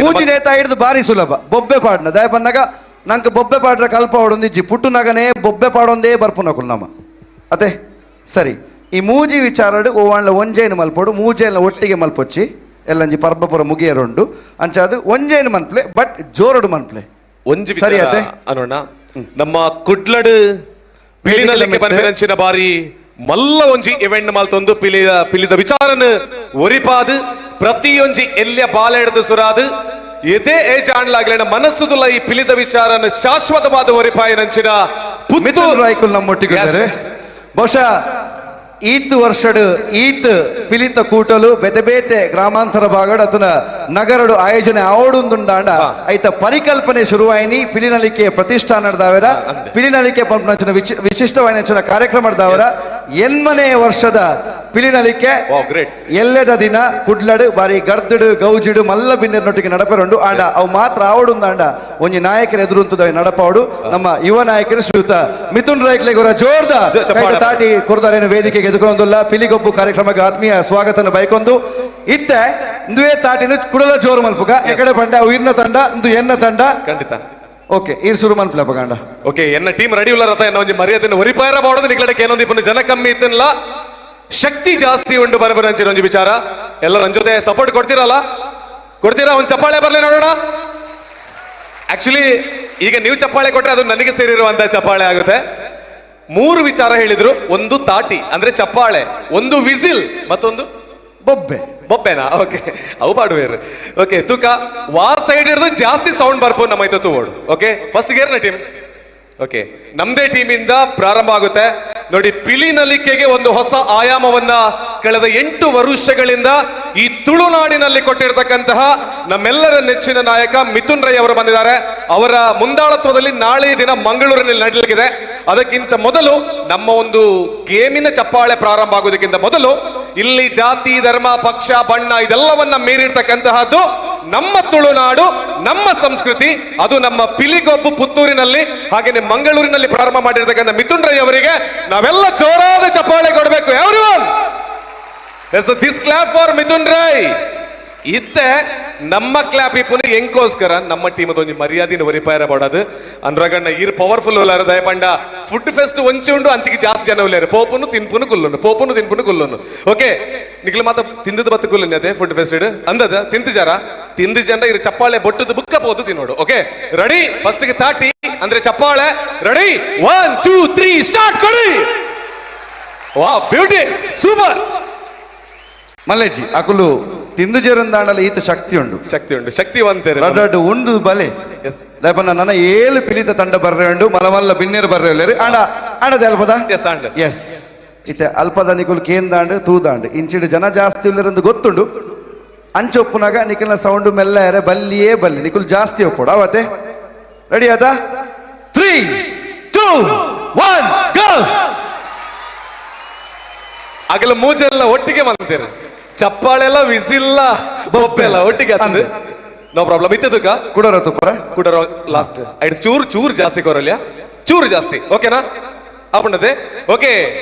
ಮೂಜಿ ನೇತ ಹಿಡ್ದು ಬಾರಿ ಸುಲಭ ಬೊಬ್ಬೆ ಪಾಡ್ನ ದಯ ಬಂದಾಗ ನಂಗೆ ಬೊಬ್ಬೆ ಪಾಡ್ರ ಕಲ್ಪ ಹೊಡೊಂದಿಜ್ಜಿ ಪುಟ್ಟುನಗನೇ ಬೊಬ್ಬೆ ಪಾಡೊಂದೇ ಬರ್ಪುನಕುಲು ನಮ್ಮ ಅದೇ ಸರಿ ಈ ಮೂಜಿ ವಿಚಾರಡು ಓವಾಣ್ಲ ಒಂಜೈನು ಮಲ್ಪೊಡು ಮೂಜೈನ ಒಟ್ಟಿಗೆ ಮಲ್ಪೊಚ್ಚಿ ಎಲ್ಲಂಜಿ ಪರ್ಬಪುರ ಮುಗಿಯರುಂಡು ಅಂಚಾದು ಒಂಜೈನು ಮನ್ಪ್ಲೆ ಬಟ್ ಜೋರಡು ಮನ್ಪ್ಲೆ ಒಂಜಿ ಸರಿ ಅನೋಣ ನಮ್ಮ ಕುಡ್ಲಡು ಪಿಲಿನಲ್ಲಿಗೆ ಬರ್ಪಿನಂಚಿನ ಬಾರಿ ಮಲ್ಲ ಒಂಜಿ ಇವೆಂಟ್ ಮಲ್ತೊಂದು ಪಿಲಿದ ಪಿಲಿದ ವಿಚಾರನ ಒರಿಪಾದು ಪ್ರತಿಯೊಂಜಿ ಎಲ್ಲಿಯ ಬಾಲ ಹಿಡಿದು ಸುರಾದು ಎದೇ ಏಜ್ ಆಣ್ಲಾಗ್ಲೇನ ಮನಸ್ಸುದುಲ್ಲ ಈ ಪಿಲಿದ ವಿಚಾರನ ಶಾಶ್ವತವಾದ ಒರಿಪಾಯಿನಂಚಿನ ಮಿಥುನ್ ರಾಯ್ಕುಲ್ ನಮ್ಮೊಟ್ಟಿಗೆ ಬಹುಶಃ ಈತ್ ವರ್ಷಡ್ ಈತ್ ಪಿಲಿತ ಕೂಟಲು ಬೇತೆ ಬೇತೆ ಗ್ರಾಮಾಂತರ ಭಾಗಡ್ ಅತನ ನಗರಡು ಆಯೋಜನೆ ಆವಡುಂದುಂಡಾಂಡ ಐತ ಪರಿಕಲ್ಪನೆ ಶುರುವಾಯಿನಿ ಪಿಲಿನಲಿಕೆ ಪ್ರತಿಷ್ಠಾನದಾವರ ಪಿಲಿನಲಿಕೆ ಪಂಪ್ನಂಚಿನ ವಿಶಿಷ್ಟವಾಯಿನ ಕಾರ್ಯಕ್ರಮ ದಾವರ ಎನ್ಮನೆ ವರ್ಷದ ಪಿಲಿನಲಿಕೆ ಎಲ್ಲೆದ ದಿನ ಕುಡ್ಲಡು ಬಾರಿ ಗರ್ದಡು ಗೌಜಿಡು ಮಲ್ಲ ಬಿನ್ನೆರ್ನೊಟ್ಟಿಗೆ ನಡಪರುಂಡು ಆಂಡ ಅವು ಮಾತ್ರ ಆವಡುಂದಾಂಡ ಒಂಜಿ ನಾಯಕರ ಎದುರುಂತದ ನಡಪಾವಡು ನಮ್ಮ ಯುವ ನಾಯಕರು ಶ್ರೀಯುತ ಮಿಥುನ್ ರೈಕ್ಲೆಗುರ ಜೋರ್ದ ತಾಟಿ ಕುರ್ದಾರೇನು ವೇದಿಕೆಗೆ ಎದುಕೊಂದುಲ್ಲ ಪಿಲಿಗೊಬ್ಬು ಕಾರ್ಯಕ್ರಮಕ್ಕೆ ಆತ್ಮೀಯ ಸ್ವಾಗತನ ಬೈಕೊಂದು ಇತ್ತೆ ಇಂದುವೇ ತಾಟಿನ ಕುಡಲ ಜೋರು ಮಲ್ಪುಗ ಎಕಡೆ ಬಂಡ ಅವು ಇರ್ನ ತಂಡ ಇಂದು ಎನ್ನ ತಂಡ ಖಂಡಿತ ಓಕೆ ಈರ್ ಶುರು ಮನ್ಫ್ಲ ಪಗಾಂಡ ಓಕೆ ಎನ್ನ ಟೀಮ್ ರೆಡಿ ಉಲ್ಲ ರಥ ಎನ್ನ ಒಂಜಿ ಮರ್ಯಾದೆನ ಒರಿಪಾಯರ ಮಾಡೋದು ನಿಗ್ಲಡಕ್ಕೆ ಏನೊಂದು ಇಪ್ಪನು ಜನ ಕಮ್ಮಿ ಇತ್ತಲ್ಲ ಶಕ್ತಿ ಜಾಸ್ತಿ ಉಂಟು ಬರಬರ ಅಂಚಿನ ಒಂಜಿ ವಿಚಾರ ಎಲ್ಲ ನನ್ನ ಜೊತೆ ಸಪೋರ್ಟ್ ಕೊಡ್ತೀರಲ್ಲ ಕೊಡ್ತೀರಾ ಒಂದು ಚಪ್ಪಾಳೆ ಬರ್ಲಿ ನೋಡೋಣ. ಆಕ್ಚುಲಿ ಈಗ ನೀವು ಚಪ್ಪಾಳೆ ಕೊಟ್ರೆ ಅದು ನನಗೆ ಸೇರಿರುವಂತಹ ಚಪ್ಪಾಳೆ ಆಗುತ್ತೆ. ಮೂರು ವಿಚಾರ ಹೇಳಿದ್ರು, ಒಂದು ತಾಟಿ ಅಂದ್ರೆ ಚಪ್ಪಾಳೆ, ಒಂದು ವಿಸಿಲ್, ಮತ್ತೊಂದು ಬೊಬ್ಬೆ. ಬೊಬ್ಬೆನಾ? ಓಕೆ, ಅವು ಪಾಡುವೇರು. ಓಕೆ ತೂಕ ವಾ ಸೈಡ್ ಹಿಡಿದು ಜಾಸ್ತಿ ಸೌಂಡ್ ಬರ್ಪು ನಮ್ಮ ಐತತ್ತು ಓಡು. ಓಕೆ, ಫಸ್ಟ್ ಗೇರ್ನ ಟೀಮ್. ಓಕೆ, ನಮ್ದೇ ಟೀಮ್ ಇಂದ ಪ್ರಾರಂಭ ಆಗುತ್ತೆ ನೋಡಿ. ಪಿಲಿ ನಲಿಕೆಗೆ ಒಂದು ಹೊಸ ಆಯಾಮವನ್ನ ಕಳೆದ 8 ವರ್ಷಗಳಿಂದ ಈ ತುಳುನಾಡಿನಲ್ಲಿ ಕೊಟ್ಟಿರ್ತಕ್ಕಂತಹ ನಮ್ಮೆಲ್ಲರ ನೆಚ್ಚಿನ ನಾಯಕ ಮಿಥುನ್ ರೈ ಅವರು ಬಂದಿದ್ದಾರೆ. ಅವರ ಮುಂದಾಳತ್ವದಲ್ಲಿ ನಾಳೆ ದಿನ ಮಂಗಳೂರಿನಲ್ಲಿ ನಡೆಯಲಿದೆ. ಅದಕ್ಕಿಂತ ಮೊದಲು ನಮ್ಮ ಒಂದು ಗೇಮಿನ ಚಪ್ಪಾಳೆ ಪ್ರಾರಂಭ ಆಗೋದಕ್ಕಿಂತ ಮೊದಲು ಇಲ್ಲಿ ಜಾತಿ, ಧರ್ಮ, ಪಕ್ಷ, ಬಣ್ಣ ಇದೆಲ್ಲವನ್ನ ಮೀರಿರ್ತಕ್ಕಂತಹದ್ದು ನಮ್ಮ ತುಳುನಾಡು, ನಮ್ಮ ಸಂಸ್ಕೃತಿ. ಅದು ನಮ್ಮ ಪಿಲಿಗೊಬ್ಬು ಪುತ್ತೂರಿನಲ್ಲಿ ಹಾಗೇನೆ ಮಂಗಳೂರಿನಲ್ಲಿ ಪ್ರಾರಂಭ ಮಾಡಿರ್ತಕ್ಕಂಥ ಮಿಥುನ್ ರೈ ಅವರಿಗೆ ನಾವೆಲ್ಲ ಜೋರಾದ ಚಪ್ಪಾಳೆ ಕೊಡಬೇಕು. Everyone this clap for Mithun Rai. ಇತ್ತೆ ನಮ್ಮ ಕ್ಲಾಪ್ ಇಪ್ಪುನ ಎಂಕೋಸ್ಕರ ನಮ್ಮ ಟೀಮ್ ಒಂಜಿ ಮರ್ಯಾದಿನ ಒರಿಪಾಯರ ಮಾಡೋದು ಅನ್ರಗಣ್ಣ ಈರ್ ಪವರ್ಫುಲ್ ಉಲ್ಲಾರ ದಯಪಂಡ ಫುಡ್ ಫೆಸ್ಟ್ ಒಂಚಿ ಉಂಡು ಅಂಚಿಗೆ ಜಾಸ್ತಿ ಜನ ಉಲ್ಲಾರ ಪೋಪುನು ತಿನ್ಪುನು ಕುಲ್ಲುನು ಪೋಪುನು ತಿನ್ಪುನು ಕುಲ್ಲುನು. ಓಕೆ, ನಿಕ್ಲು ಮಾತ ತಿಂದದ ಬತ್ತು ಕುಲ್ಲುನಿ ಅದೇ ಫುಡ್ ಫೆಸ್ಟ್ ಅಂದದ ತಿಂತು ಜಾರ ತಿಂದು ಜನ ಇರು ಚಪ್ಪಾಳೆ ಬೊಟ್ಟದ ಬುಕ್ಕ ಪೋದು ತಿನ್ನೋಡು. Okay, ready? ಫಸ್ಟ್ಗೆ ತಾಟಿ ಅಂದ್ರೆ ಚಪ್ಪಾಳೆ. ರೆಡಿ? 1 2 3 ಸ್ಟಾರ್ಟ್ ಕೊಡಿ. ವಾ, ಬ್ಯೂಟಿ, ಸೂಪರ್. ಮಲ್ಲೇಜಿ ಅಕುಲು ತಿಂದು ಜೇರಂದಾಂಡಲ ಈತ ಶಕ್ತಿ ಉಂಡು, ಶಕ್ತಿ ಉಂಡು, ಶಕ್ತಿವಂತರು ರಡ್ಡು ಉಂಡು ಬಲೆ. ದಯಪನ್ನ ನನ್ನ 7 ಪಿಲಿತ ತಂಡ ಬರ್ರೆ ಉಂಡು, ಮಲಮಲ್ಲ ಬಿನ್ನೇರು ಬರ್ರೆ ಉಲ್ಲೇರು. ಆಂಡ ಆಂಡದೆ ಅಲ್ಪದ? ಎಸ್ ಆಂಡ. ಎಸ್, ಇತ್ತೆ ಅಲ್ಪದ ನಿಕುಲು ಕೇಂದಾಂಡು ತೂದಾಂಡು ಇಂಚಿಡು ಜನ ಜಾಸ್ತಿ ಉಲ್ಲೇರಂದು ಗೊತ್ತುಂಡು. ಅಂಚೊಪ್ಪುನಾಗ ನಿಖಲ್ನ ಸೌಂಡು ಮೆಲ್ಲ ಎರೆ ಬಲ್ಲಿಯೇ ಬಲ್ಲಿ ನಿಕುಲು ಜಾಸ್ತಿ ಒಪ್ಪೋಡು ಅವತ್ತೆ. ರೆಡಿ ಆತ? 3 2 1 ಗೋ. ಅಗಲ ಮೂಜೆಲ್ಲ ಒಟ್ಟಿಗೆ ಮಂತೀರಿ, ಚಪ್ಪಾಳೆಲ್ಲ ವಿಸಿಲ್ಲ ಬೊಬ್ಬೆಲ್ಲ ಒಟ್ಟಿಗೆ ಆಗ್ತದೆ. No problem. ಇತ್ತದಕ್ಕ ಕುಡರ ತುಪ್ಪರ ಕುಡರ ಲಾಸ್ಟ್ ಐದು ಚೂರು ಚೂರು ಜಾಸ್ತಿ ಕೊರಲ್ಯಾ, ಚೂರು ಜಾಸ್ತಿ. ಓಕೆನಾ? ಆಪಣ್ಣದೆ. Okay,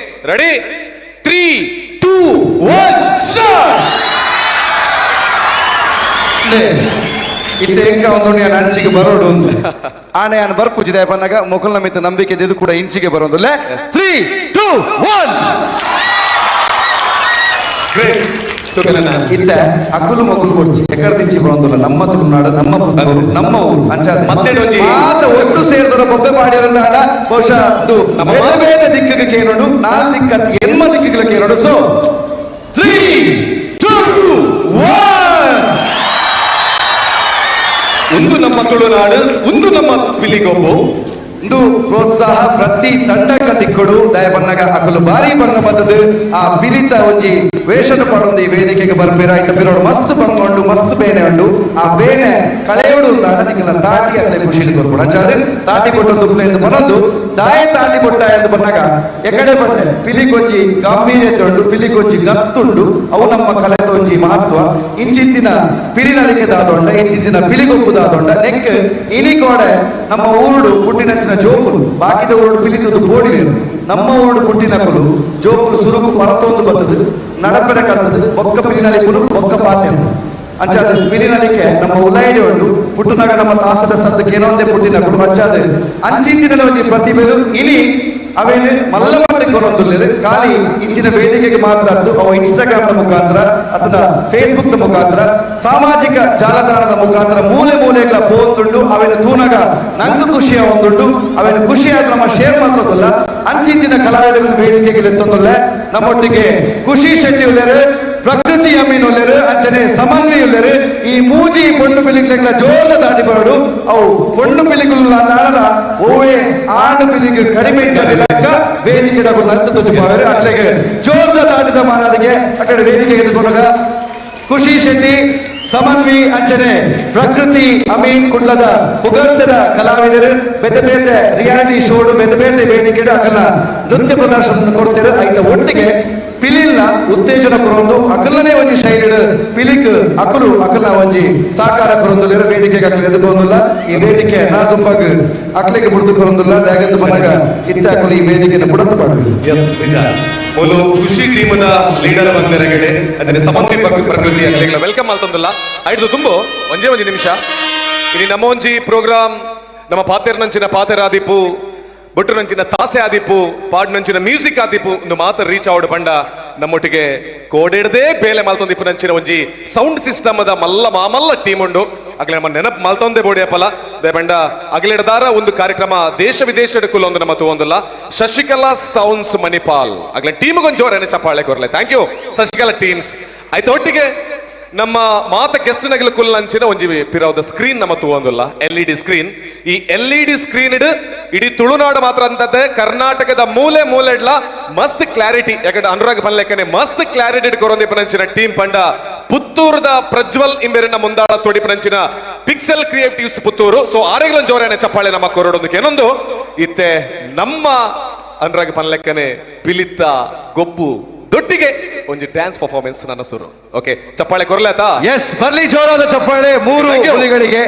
ready? 3 2 1 ಸ್ಟಾರ್ಟ್. ಇತ್ತೆ ಎಂಕ ಒಂದು ಅಂಚಿಗೆ ಬರೋಡು ಒಂದು ಆಣೆ ಯಾನ್ ಬರ್ಪುಜಿದೆ ಪನ್ನಾಗ ಮೊಕಲ್ನ ಮಿತ್ತ ನಂಬಿಕೆ ಇದು ಕೂಡ ಇಂಚಿಗೆ ಬರೋದು. 3 2 1. ಇತ್ತೆ ಅಕುಲು ಮಗುಲು ಕೊಡ್ಚಿ ಎಕಡೆ ದಿಂಚಿ ಬರೋದಿಲ್ಲ. ನಮ್ಮ ತುಳುನಾಡು, ನಮ್ಮ ಪುತ್ತೂರು, ನಮ್ಮ ಊರು ಅಂಚಾದ ಮಾತ ಒಟ್ಟು ಸೇರಿದರ ಬೊಬ್ಬೆ ಮಾಡಿರಂದಾಡ ಬಹುಶಃ ಅದು ಬೇರೆ ಬೇರೆ ದಿಕ್ಕಿಗೆ ಕೇನೋಡು, 4 ದಿಕ್ಕ ಎನ್ಮ ದಿಕ್ಕಿಗೆ ಕೇನೋಡು. ಸೊ 3 2 1. ಒಂದು ನಮ್ಮ ತುಳುನಾಡು, ಒಂದು ನಮ್ಮ ಪಿಲಿಗೊಬ್ಬು. ಇಂದು ಪ್ರೋತ್ಸಾಹ ಪ್ರತಿ ತಂಡಕ್ಕೆ ತಿಕ್ಕುಡು. ದಯ ಬನ್ನಗ ಅಕುಲು ಬಾರಿ ಬಂಗ ಬತ್ತದು ಆ ಪಿಲಿತ ಒಂಜಿ ವೇಷನ ಪಾಡೊಂದು ಈ ವೇದಿಕೆಗೆ ಬರ್ಪೇರ. ಐತ ಪಿರೋಡು ಮಸ್ತ್ ಬಂಗೊಂಡು ಮಸ್ತ್ ಬೇನೆ ಉಂಡು. ಆ ಬೇನೆ ಕಳೆಯೋಡು ಅಂದಾಂಡ ನಿಕಲ್ನ ತಾಟಿ ಅಕ್ಲೆ ಖುಷಿಲಿ ಕೊರ್ಪುಡು. ಅಂಚಾದ್ ತಾಟಿ ಕೊಟ್ಟೊಂದು ಉಪ್ಪುಲೆ ಎಂದು ಬನೊಂದು ದಾಯ ತಾಟಿ ಕೊಟ್ಟ ಎಂದು ಬನ್ನಾಗ ಎಕಡೆ ಬಂಡೆ ಪಿಲಿಗೊಂಜಿ ಗಾಂಭೀರ್ಯತೆ ಉಂಡು, ಪಿಲಿಗೊಂಜಿ ಗತ್ತುಂಡು. ಅವು ನಮ್ಮ ಕಲೆತ ಒಂಜಿ ಮಹತ್ವ. ಇಂಚಿತ್ತಿನ ಪಿಲಿನಲಿಕೆ ದಾದೊಂಡ, ಇಂಚಿತ್ತಿನ ಪಿಲಿಗೊಪ್ಪು ದಾದೊಂಡ ನೆಕ್ ಇನಿಕೋಡೆ ನಮ್ಮ ಊರುಡು ಪುಟ್ಟಿನಂಚಿನ ಜೋಕುಲು ಬಾಕಿದ ಊರುಡು ಪಿಲಿತುದು ಪೋಡಿವೇರು. ನಮ್ಮ ಊರುಡು ಪುಟ್ಟಿನಕುಲು ಜೋಕುಲು ಸುರುಕು ಪರತೊಂದು ಬತ್ತದು ನಡಪೆರೆ ಕಲ್ತದು ಬೊಕ್ಕ ಪಿಲಿನಲಿಕುಲು ಬೊಕ್ಕ ಪಾತೆರು. ಅಂಚಾದ ಪಿಲಿನಲಿಕೆ ನಮ್ಮ ಉಲೈಡಿ ಉಂಡು. ಪುಟ್ಟುನಾಗ ನಮ್ಮ ತಾಸದ ಸದ್ದಕ್ಕೆ ಏನೊಂದೇ ಪುಟ್ಟಿನಕುಲು ಅಂಚಾದ ಅಂಚಿತ್ತಿನ ಒಂಜಿ ಪ್ರತಿಭೆಲು ಇನಿ ಅವೇನು ಮಲ್ಲ ಮಟ್ಟಕ್ಕೆ ಕೊನೊಂದುಲ್ಲೇರು. ಖಾಲಿ ಇಂಚಿನ ವೇದಿಕೆಗೆ ಮಾತ್ರ ಅದ್ದು ಅವ ಇನ್ಸ್ಟಾಗ್ರಾಮ್ನ ಮುಖಾಂತರ ಅಥವಾ ಫೇಸ್ಬುಕ್ನ ಮುಖಾಂತರ ಸಾಮಾಜಿಕ ಜಾಲತಾಣದ ಮುಖಾಂತರ ಮೂಲೆ ಮೂಲೆಗಳ ಪೋಂದುಂಡು. ಅವೇನು ತೂನಾಗ ನಂಗೆ ಖುಷಿಯ ಒಂದುಂಡು. ಅವೇನು ಖುಷಿಯಾದ ನಮ್ಮ ಶೇರ್ ಮಾಡ್ತದಲ್ಲ. ಅಂಚಿಂಚಿನ ಕಲಾವಿದರ ವೇದಿಕೆಗೆ ಎತ್ತೊಂದುಲ್ಲೆ. ನಮ್ಮೊಟ್ಟಿಗೆ ಖುಷಿ ಶೆಟ್ಟಿ ಉಳ್ಳೇರು, ಪ್ರಕೃತಿ ಅಮೀನ್ ಉಲ್ಲೇರು ಅಂಚನೆ ಸಮನ್ವಿ ಉಲ್ಲೇರು. ಈ ಮೂಜಿ ಪೊಣ್ಣು ಪಿಲಿಗ್ಲೆಗ್ಲ ಜೋರ್ದ ದಾಟಿ ಬರೋಡು. ಅವು ಪೊಣ್ಣು ಪಿಲಿಗುಲ್ಲ ನಾಡಲ ಓವೇ ಆಣು ಪಿಲಿಗ್ ಕಡಿಮೆ ಇಚ್ಚ ವೇದಿಕೆ ನತ್ತು ತುಚ್ಚುಪಾವೆರು. ಅಟ್ಲೆಗೆ ಜೋರ್ದ ದಾಟಿದ ಮಾನಾದಿಗೆ ಅಟ್ಟಡೆ ವೇದಿಕೆ ಎದುಕೊಂಡಾಗ ಖುಷಿ ಶೆಟ್ಟಿ, ಸಮನ್ವಿ ಅಂಚನೆ ಪ್ರಕೃತಿ ಅಮೀನ್ ಕುಡ್ಲದ ಪುಗರ್ತದ ಕಲಾವಿದರು ಬೇತೆ ಬೇತೆ ರಿಯಾಲಿಟಿ ಶೋಡು ಬೇತೆ ಬೇತೆ ವೇದಿಕೆ ಅಕಲ ನೃತ್ಯ ಪ್ರದರ್ಶನ ಕೊಡ್ತಿರು. ಐತ ಒಟ್ಟಿಗೆ ಪಿಲಿಲ್ನ ಉತ್ತೇಜನ ಕೊರೊಂದು ಅಕಲನೇ ಒಂಜಿ ಶೈಲಿಡ್ ಪಿಲಿಕ್ ಅಕಲು ಅಕಲ ಒಂಜಿ ಸಾಕಾರ ಕೊರೊಂದುಲ್ಲೆರ್. ವೇದಿಕೆಗೆ ಅಕಲು ಎದುಕೊಂದುಲ್ಲ. ಈ ವೇದಿಕೆ ನಾ ತುಂಬಾಗ ಅಕ್ಲೆಗೆ ಬುಡ್ದು ಕೊರೊಂದುಲ್ಲ. ದಾಗಂದು ಬಂದಾಗ ಇತ್ತ ಅಕಲು ಈ ವೇದಿಕೆಯನ್ನು ಪುಡತ್ತು ಪಾಡುವುದು. ಎಸ್, ನಿಜ. ಮೊದಲು ಖುಷಿ ಟೀಮದ ಲೀಡರ್ ಬಂದರೆಗಡೆ ಅದನ್ನ ಸಮನ್ವಿ ಪ್ರಕೃತಿ ಅಕ್ಲೆಗ್ಲ welcome ಮಲ್ತೊಂದುಲ್ಲ. ಐದು ತುಂಬು ಒಂಜೇ ಒಂಜಿ ನಿಮಿಷ. ಇಲ್ಲಿ ನಮ್ಮ ಒಂಜಿ ಪ್ರೋಗ್ರಾಮ್ ನಮ್ಮ ಪಾತೆರ್ನಂಚಿನ ಪಾತೆರಾದಿಪ್ಪು, ಬೊಟ್ಟುನಂಚಿನ ತಾಸೆ ಆದಿಪ್ಪು, ಪಾಡ್ನಂಚಿನ ಮ್ಯೂಸಿಕ್ ಆದಿಪ್ಪು ಒಂದು ಮಾತ್ರ ರೀಚ್ ಆವಡು ಪಂಡ ನಮ್ಮೊಟ್ಟಿಗೆ ಕೋಡೆಡ್ದೇ ಬೇಲೆ ಮಲ್ತೊಂದಿಪ್ಪು ನಂಚಿನ ಒಂಜಿ ಸೌಂಡ್ ಸಿಸ್ಟಮ್ ಅದ ಮಲ್ಲ ಮಾಮಲ್ಲ ಟೀಮ್ ಉಂಡು. ಅಗಲೆ ನಮ್ಮ ನೆನಪು ಮಲ್ತೊಂದೇ ಬೋಡಿಯಪ್ಪಲ they ಪಂಡ ಅಗಲೆಡದಾರ ಒಂದು ಕಾರ್ಯಕ್ರಮ ದೇಶ ವಿದೇಶದ ಕುಲೊಂದು ನಮ್ಮ ತೂವೊಂದುಲ್ಲ. ಶಶಿಕಲಾ ಸೌಂಡ್ಸ್ ಮಣಿಪಾಲ್ ಅಗಲೆ ಟೀಮ್ ಜೋರೇನೆ ಚಪ್ಪಾಳೆ ಕೊರಲೆ. Thank you Shashikala teams. ಆಯ್ತು, ಒಟ್ಟಿಗೆ ನಮ್ಮ ಮಾತ ಗೆಸ್ಟ್ ನಗಲು ಕುಲ್ಲಂಚಿನ ಒಂಜಿ ಪಿರಾವದ ಸ್ಕ್ರೀನ್ ನಮ್ಮ ತೂವೊಂದುಲ್ಲ, ಎಲ್ಇಡಿ ಸ್ಕ್ರೀನ್. ಈ ಎಲ್ಇಡಿ ಸ್ಕ್ರೀನ್ ಇಡೀ ತುಳುನಾಡು ಮಾತ್ರ ಅಂತದ್ದೆ ಕರ್ನಾಟಕದ ಮೂಲೆ ಮೂಲೆಡ್ಲ ಮಸ್ತ್ ಕ್ಲಾರಿಟಿ. ಯಾಕಂದ್ರೆ ಅನುರಾಗ್ ಪನ್ಲೆಕ್ಕನೆ ಮಸ್ತ್ ಕ್ಲಾರಿಟಿ ಕೊರೊಂದಿಪ್ಪನಂಚಿನ ಟೀಮ್ ಪಂಡ ಪುತ್ತೂರುದ ಪ್ರಜ್ವಲ್ ಇಂಬೆರಿನ ಮುಂದಾಳ ತೋಡಿಪನಂಚಿನ ಪಿಕ್ಸೆಲ್ ಕ್ರಿಯೇಟಿವ್ಸ್ ಪುತ್ತೂರು. ಸೊ ಆರೆಗ್ಲೊಂದು ಜೋರೇನೆ ಚಪ್ಪಾಳೆ ನಮ್ಮ ಕೊರಡೊಂದಕ್ಕೆ. ಏನೊಂದು ಇತ್ತೆ ನಮ್ಮ ಅನುರಾಗ್ ಪನ್ಲೆಕ್ಕನೆ ಪಿಲಿತ್ತ ಗೊಬ್ಬು ದೊಟ್ಟಿಗೆ ಒಂಜಿ ಡ್ಯಾನ್ಸ್ ಪರ್ಫಾರ್ಮೆನ್ಸ್ ನನ್ನ ಸುರು. ಓಕೆ, ಚಪ್ಪಾಳೆ ಕೊರ್ಲಾತಾ? ಎಸ್, ಬರ್ಲಿ ಜೋರಾದ ಚಪ್ಪಾಳೆ ಮೂರು ಹುಲಿಗಳಿಗೆ.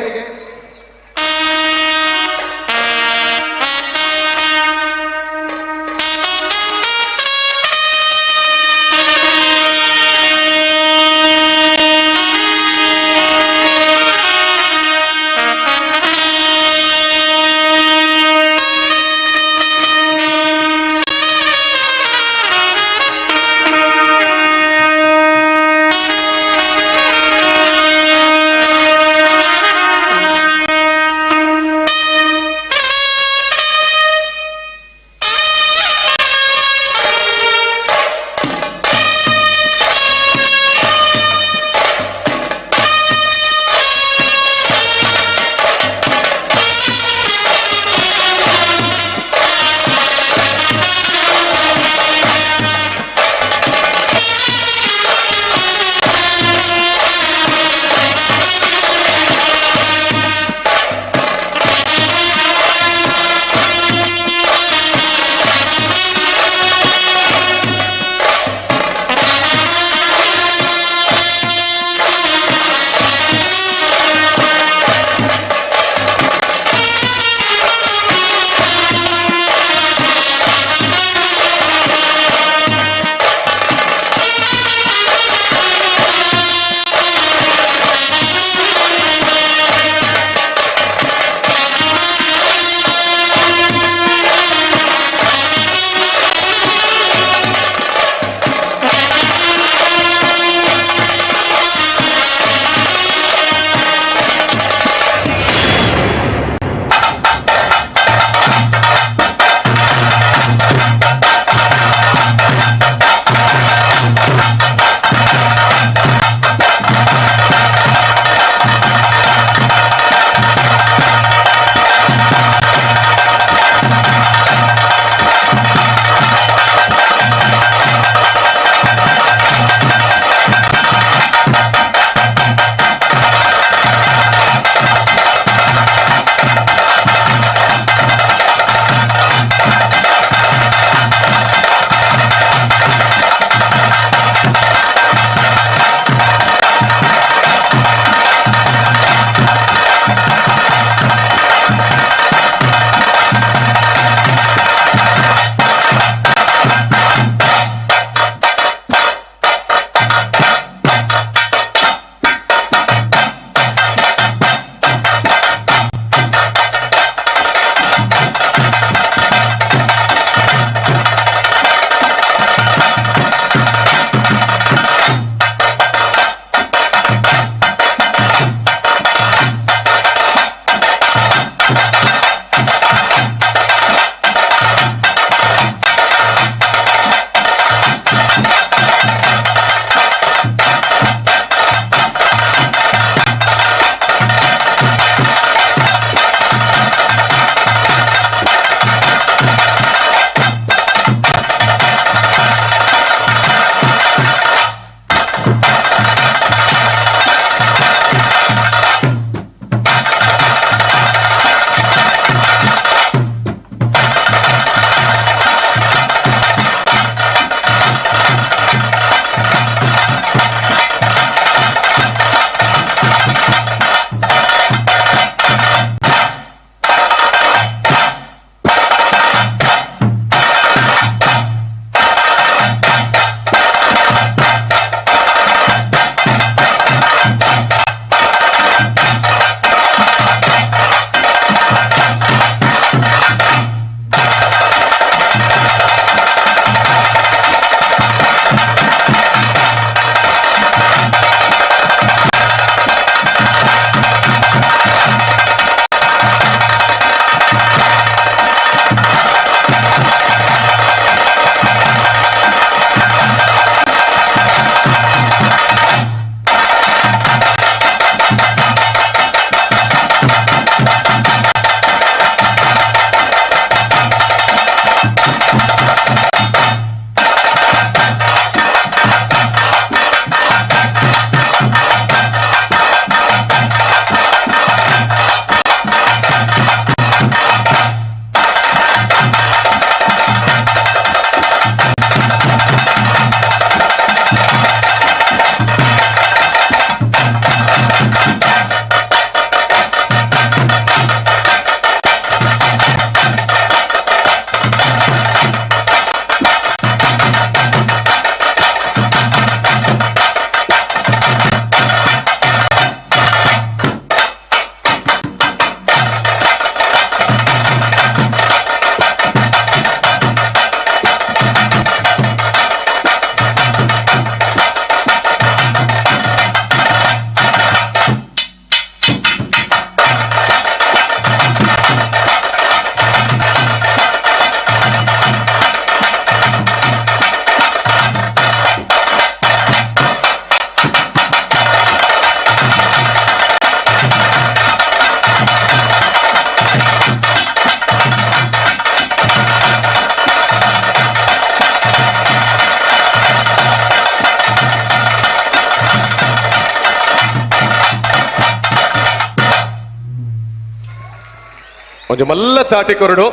ಒಂಜಿ ಮಲ್ಲ ತಾಟಿ ಕೊರಡು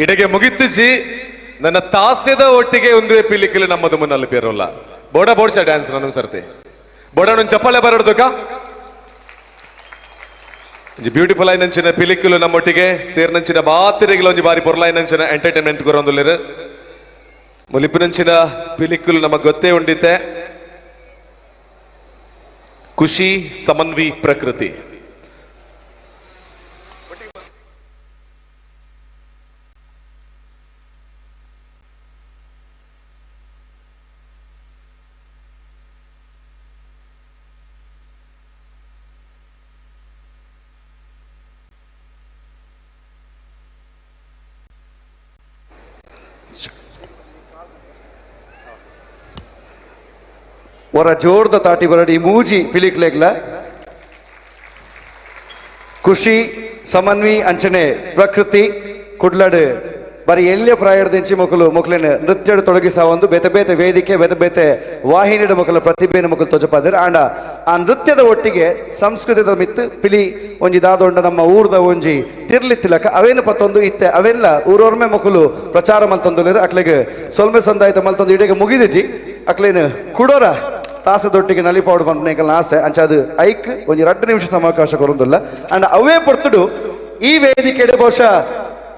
ಇಡೆಗೆ ಮುಗಿತುಜಿ ನನ್ನ ತಾಸ್ಯದ ಒಟ್ಟಿಗೆ ಒಂದುವೆ ಪಿಲಿಕಿಲು ನಮ್ಮದು ಮುನ್ನಲ್ಲಿ ಪೇರೋಲ್ಲ ಬೋಡ ಬೋಡ್ಚ ಡ್ಯಾನ್ಸ್ ನನ್ನ ಸರ್ತಿ ಬೋಡ ಚಪ್ಪಾಳೆ ಬರಡ್ದುಕ ಒಂಜಿ ಬ್ಯೂಟಿಫುಲ್ ಆಯ್ನಂಚಿನ ಪಿಲಿಕುಲು ನಮ್ಮೊಟ್ಟಿಗೆ ಸೇರ್ನಂಚಿನ ಮಾತಿರೆಗಿಲ ಒಂಜಿ ಬಾರಿ ಪೊರ್ಲಾಯ್ನಂಚಿನ ಎಂಟರ್ಟೈನ್ಮೆಂಟ್ ಕೊರೊಂದುಲ್ಲೆರ್ ಮುಲಿಪಿನಂಚಿನ ಪಿಲಿಕುಲು ನಮಗ್ ಗೊತ್ತೇ ಉಂಡಿತೆ. ಖುಷಿ ಸಮನ್ವಿ ಪ್ರಕೃತಿ. ಒರ ಜೋರ್ದ ತಾಟಿ ಬರಡಿ ಮೂಜಿ ಪಿಲಿಕ್ಲೆಗ್ಲ ಖುಷಿ ಸಮನ್ವಿ ಅಂಚನೆ ಪ್ರಕೃತಿ ಕುಡ್ಲಡು ಬರಿ ಎಲ್ಲಿಯ ಪ್ರಾಯದಿಂಚಿ ಮೊಕಲು ಮೊಕಲಿನ ನೃತ್ಯಡು ತೊಡಗಿಸಾವೊಂದು ಬೇತೆ ಬೇತೆ ವೇದಿಕೆ ಬೇತೆ ಬೇತೆ ವಾಹಿನಿಡ ಮೊಕಲ ಪ್ರತಿಭೆಯನ್ನು ಮೊಕಲು ತೊಜಪಾದರು. ಆಂಡ ಆ ನೃತ್ಯದ ಒಟ್ಟಿಗೆ ಸಂಸ್ಕೃತಿದ ಮಿತ್ತು ಪಿಲಿ ಒಂಜಿ ದಾದೊಂಡ ನಮ್ಮ ಊರ್ದ ಒಂಜಿ ತಿರ್ಲಿತ್ತಿಲಕ ಅವೇನು ಪತ್ತೊಂದು ಇತ್ತೆ ಅವೆಲ್ಲ ಊರೊರ್ಮೆ ಮೊಕಲು ಪ್ರಚಾರ ಮಲ್ತೊಂದುಲೇರು. ಅಕ್ಲೆಗ್ ಸೊಲ್ಮೆ ಸಂದಾಯಿತ ಮಲ್ತೊಂದು ಇಡೆಗೆ ಮುಗಿದಿಜಿ ಅಕ್ಲೇನು ಕುಡೋರ ತಾಸದೊಟ್ಟಿಗೆ ನಲಿಪಾಡು ಪನ್ಪುನ ಆಸೆ ಅಂಚಾದು ಐಕ್ ಒಂಜಿ 2 ನಿಮಿಷ ಸಮಾವಕಾಶ ಕೊರೊಂದುಲ್ಲ. ಅಂಡ್ ಅವೇ ಪೊರ್ತುಡು ಈ ವೇದಿಕೆಡೆ ಬಹುಶಃ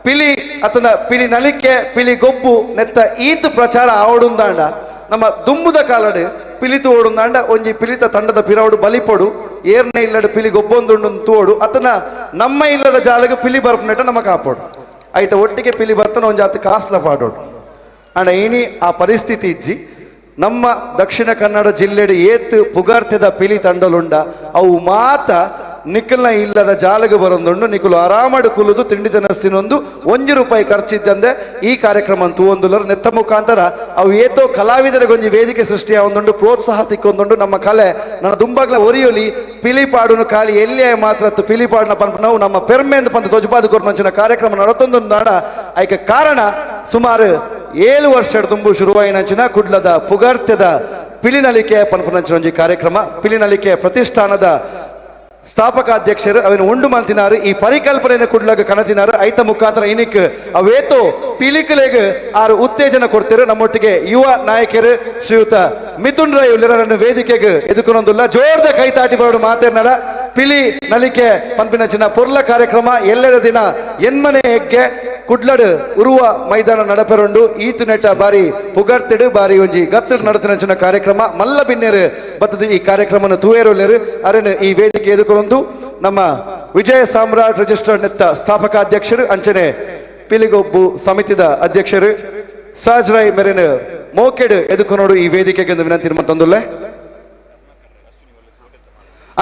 ಪಿಲಿ ಅತನ ಪಿಲಿ ನಲಿಕೆ ಪಿಲಿ ಗೊಬ್ಬು ನೆತ್ತ ಈತ್ ಪ್ರಚಾರ ಆವಡುಂದಾಂಡ ನಮ್ಮ ದುಂಬುದ ಕಾಲಡು ಪಿಲಿತು ಓಡುಂದಾಂಡ ಒಂಜಿ ಪಿಲಿತ ತಂಡದ ಪಿರವಡು ಬಲಿಪೊಡು ಏರ್ನೆ ಇಲ್ಲಡು ಪಿಲಿ ಗೊಬ್ಬೊಂದುಂಡು ತೋಡು ಅತನ ನಮ್ಮ ಇಲ್ಲದ ಜಾಲಗ ಪಿಲಿ ಬರ್ಪುನೆಟ ನಮ್ಮ ಕಾಪೋಡು ಐತ ಒಟ್ಟಿಗೆ ಪಿಲಿ ಬರ್ತನ ಒಂಜಿ ಆತ ಕಾಸ್ಲ ಪಾಡೋಡು. ಅಂಡ ಇನಿ ಆ ಪರಿಸ್ಥಿತಿ ಇಜ್ಜಿ. ನಮ್ಮ ದಕ್ಷಿಣ ಕನ್ನಡ ಜಿಲ್ಲೆಡು ಏತ್ ಪುಗಾರ್ತೆದ ಪಿಲಿ ತಂಡಲುಂಡ ಅವು ಮಾತ ನಿಖಲ್ನ ಇಲ್ಲದ ಜಾಲಗ ಬರೊಂದುಂಡು. ನಿಖಲು ಆರಾಮಡು ಕುಲುದು ತಿಂಡಿ ತಿನಸ್ತಿನೊಂದು 1 ರೂಪಾಯಿ ಖರ್ಚಿದ್ದಂದೆ ಈ ಕಾರ್ಯಕ್ರಮ ತೂವೊಂದುಲ್ಲರು. ನೆತ್ತ ಮುಖಾಂತರ ಅವು ಏತೋ ಕಲಾವಿದರಿಗೊಂಜಿ ವೇದಿಕೆ ಸೃಷ್ಟಿಯಾವೊಂದುಂಡು, ಪ್ರೋತ್ಸಾಹ ತಿಕ್ಕೊಂದುಂಡು. ನಮ್ಮ ಕಲೆ ನನ್ನ ದುಂಬಾಗ್ಲ ಒರಿಯೊಲಿ ಪಿಲಿಪಾಡುನು ಖಾಲಿ ಎಲ್ಲಿಯೇ ಮಾತ್ರ ಪಿಲಿಪಾಡಿನ ಪನ್ಪು ನಾವು ನಮ್ಮ ಪೆರ್ಮೆಂದು ಪಂದು ತೊಜಪಾದ ಕೊರ್ಮಂಚಿನ ಕಾರ್ಯಕ್ರಮ ನಡತೊಂದುಂದಾಡ ಐಕ ಕಾರಣ ಸುಮಾರು 7 ವರ್ಷದ ದುಂಬು ಶುರುವಾಯಿನಂಚಿನ ಕುಡ್ಲದ ಪುಗಾರ್ತೆದ ಪಿಲಿನಲಿಕೆ ಪನ್ಪುನಂಚಿನ ಒಂಜಿ ಕಾರ್ಯಕ್ರಮ. ಪಿಲಿನಲಿಕೆ ಪ್ರತಿಷ್ಠಾನದ ಸ್ಥಾಪಕ ಅಧ್ಯಕ್ಷರು ಅವನು ಉಂಡು ಮಲ್ತಿನಾರು ಈ ಪರಿಕಲ್ಪನೆಯನ್ನು ಕುಡ್ಲಗ ಕನತಿನಾರು. ಐತ ಮುಖಾಂತರ ಇನಿಕ್ ಅವೇತೋ ಪಿಲಿಕಲೆಗ್ ಆರು ಉತ್ತೇಜನ ಕೊಡ್ತಿರು. ನಮ್ಮೊಟ್ಟಿಗೆ ಯುವ ನಾಯಕರು ಶ್ರೀಯುತ ಮಿಥುನ್ ರೈ ಉಲ್ಲೆರನ್ನು ವೇದಿಕೆಗೆ ಎದುಕೊನೊಂದುಲ್ಲ. ಜೋರ್ದ ಕೈತಾಟಿ ಬರೋಡು ಮಾತೇರ್ನಲ ಪಿಲಿ ನಲಿಕೆ ಪನ್ಪಿನಂಚಿನ ಪೊರ್ಲ ಕಾರ್ಯಕ್ರಮ ಎಲ್ಲದ ದಿನ ಎನ್ಮನೆ ಹೆಗ್ಗೆ ಕುಡ್ಲಡು ಉರುವ ಮೈದಾನ ನಡಪೆರುಂಡು. ಈತು ನೆಟ್ಟ ಬಾರಿ ಪುಗರ್ತಿಡು ಬಾರಿ ಒಂಜಿ ಗತ್ತು ನಡತಿನಂಚಿನ ಕಾರ್ಯಕ್ರಮ ಮಲ್ಲ ಬಿನ್ನೆರು ಬತ್ತದ ಈ ಕಾರ್ಯಕ್ರಮನ ತೂಯರುಲ್ಲೆರು. ಅರೆನು ಈ ವೇದಿಕೆ ಎದುಕೊಂಡು ನಮ್ಮ ವಿಜಯ ಸಾಮ್ರಾಟ್ ರಿಜಿಸ್ಟರ್ಡ್ ನೆತ್ತ ಸ್ಥಾಪಕಾಧ್ಯಕ್ಷರು ಅಂಚನೆ ಪಿಲಿಗೊಬ್ಬು ಸಮಿತಿದ ಅಧ್ಯಕ್ಷರು ಸಹಜ್ ರೈ ಮೆರೆನು ಮೋಕೆಡು ಎದುಕೊನೋಡು ಈ ವೇದಿಕೆಗೆ ವಿನಂತಿ ಮತ್ತೊಂದುಲ್ಲೆ.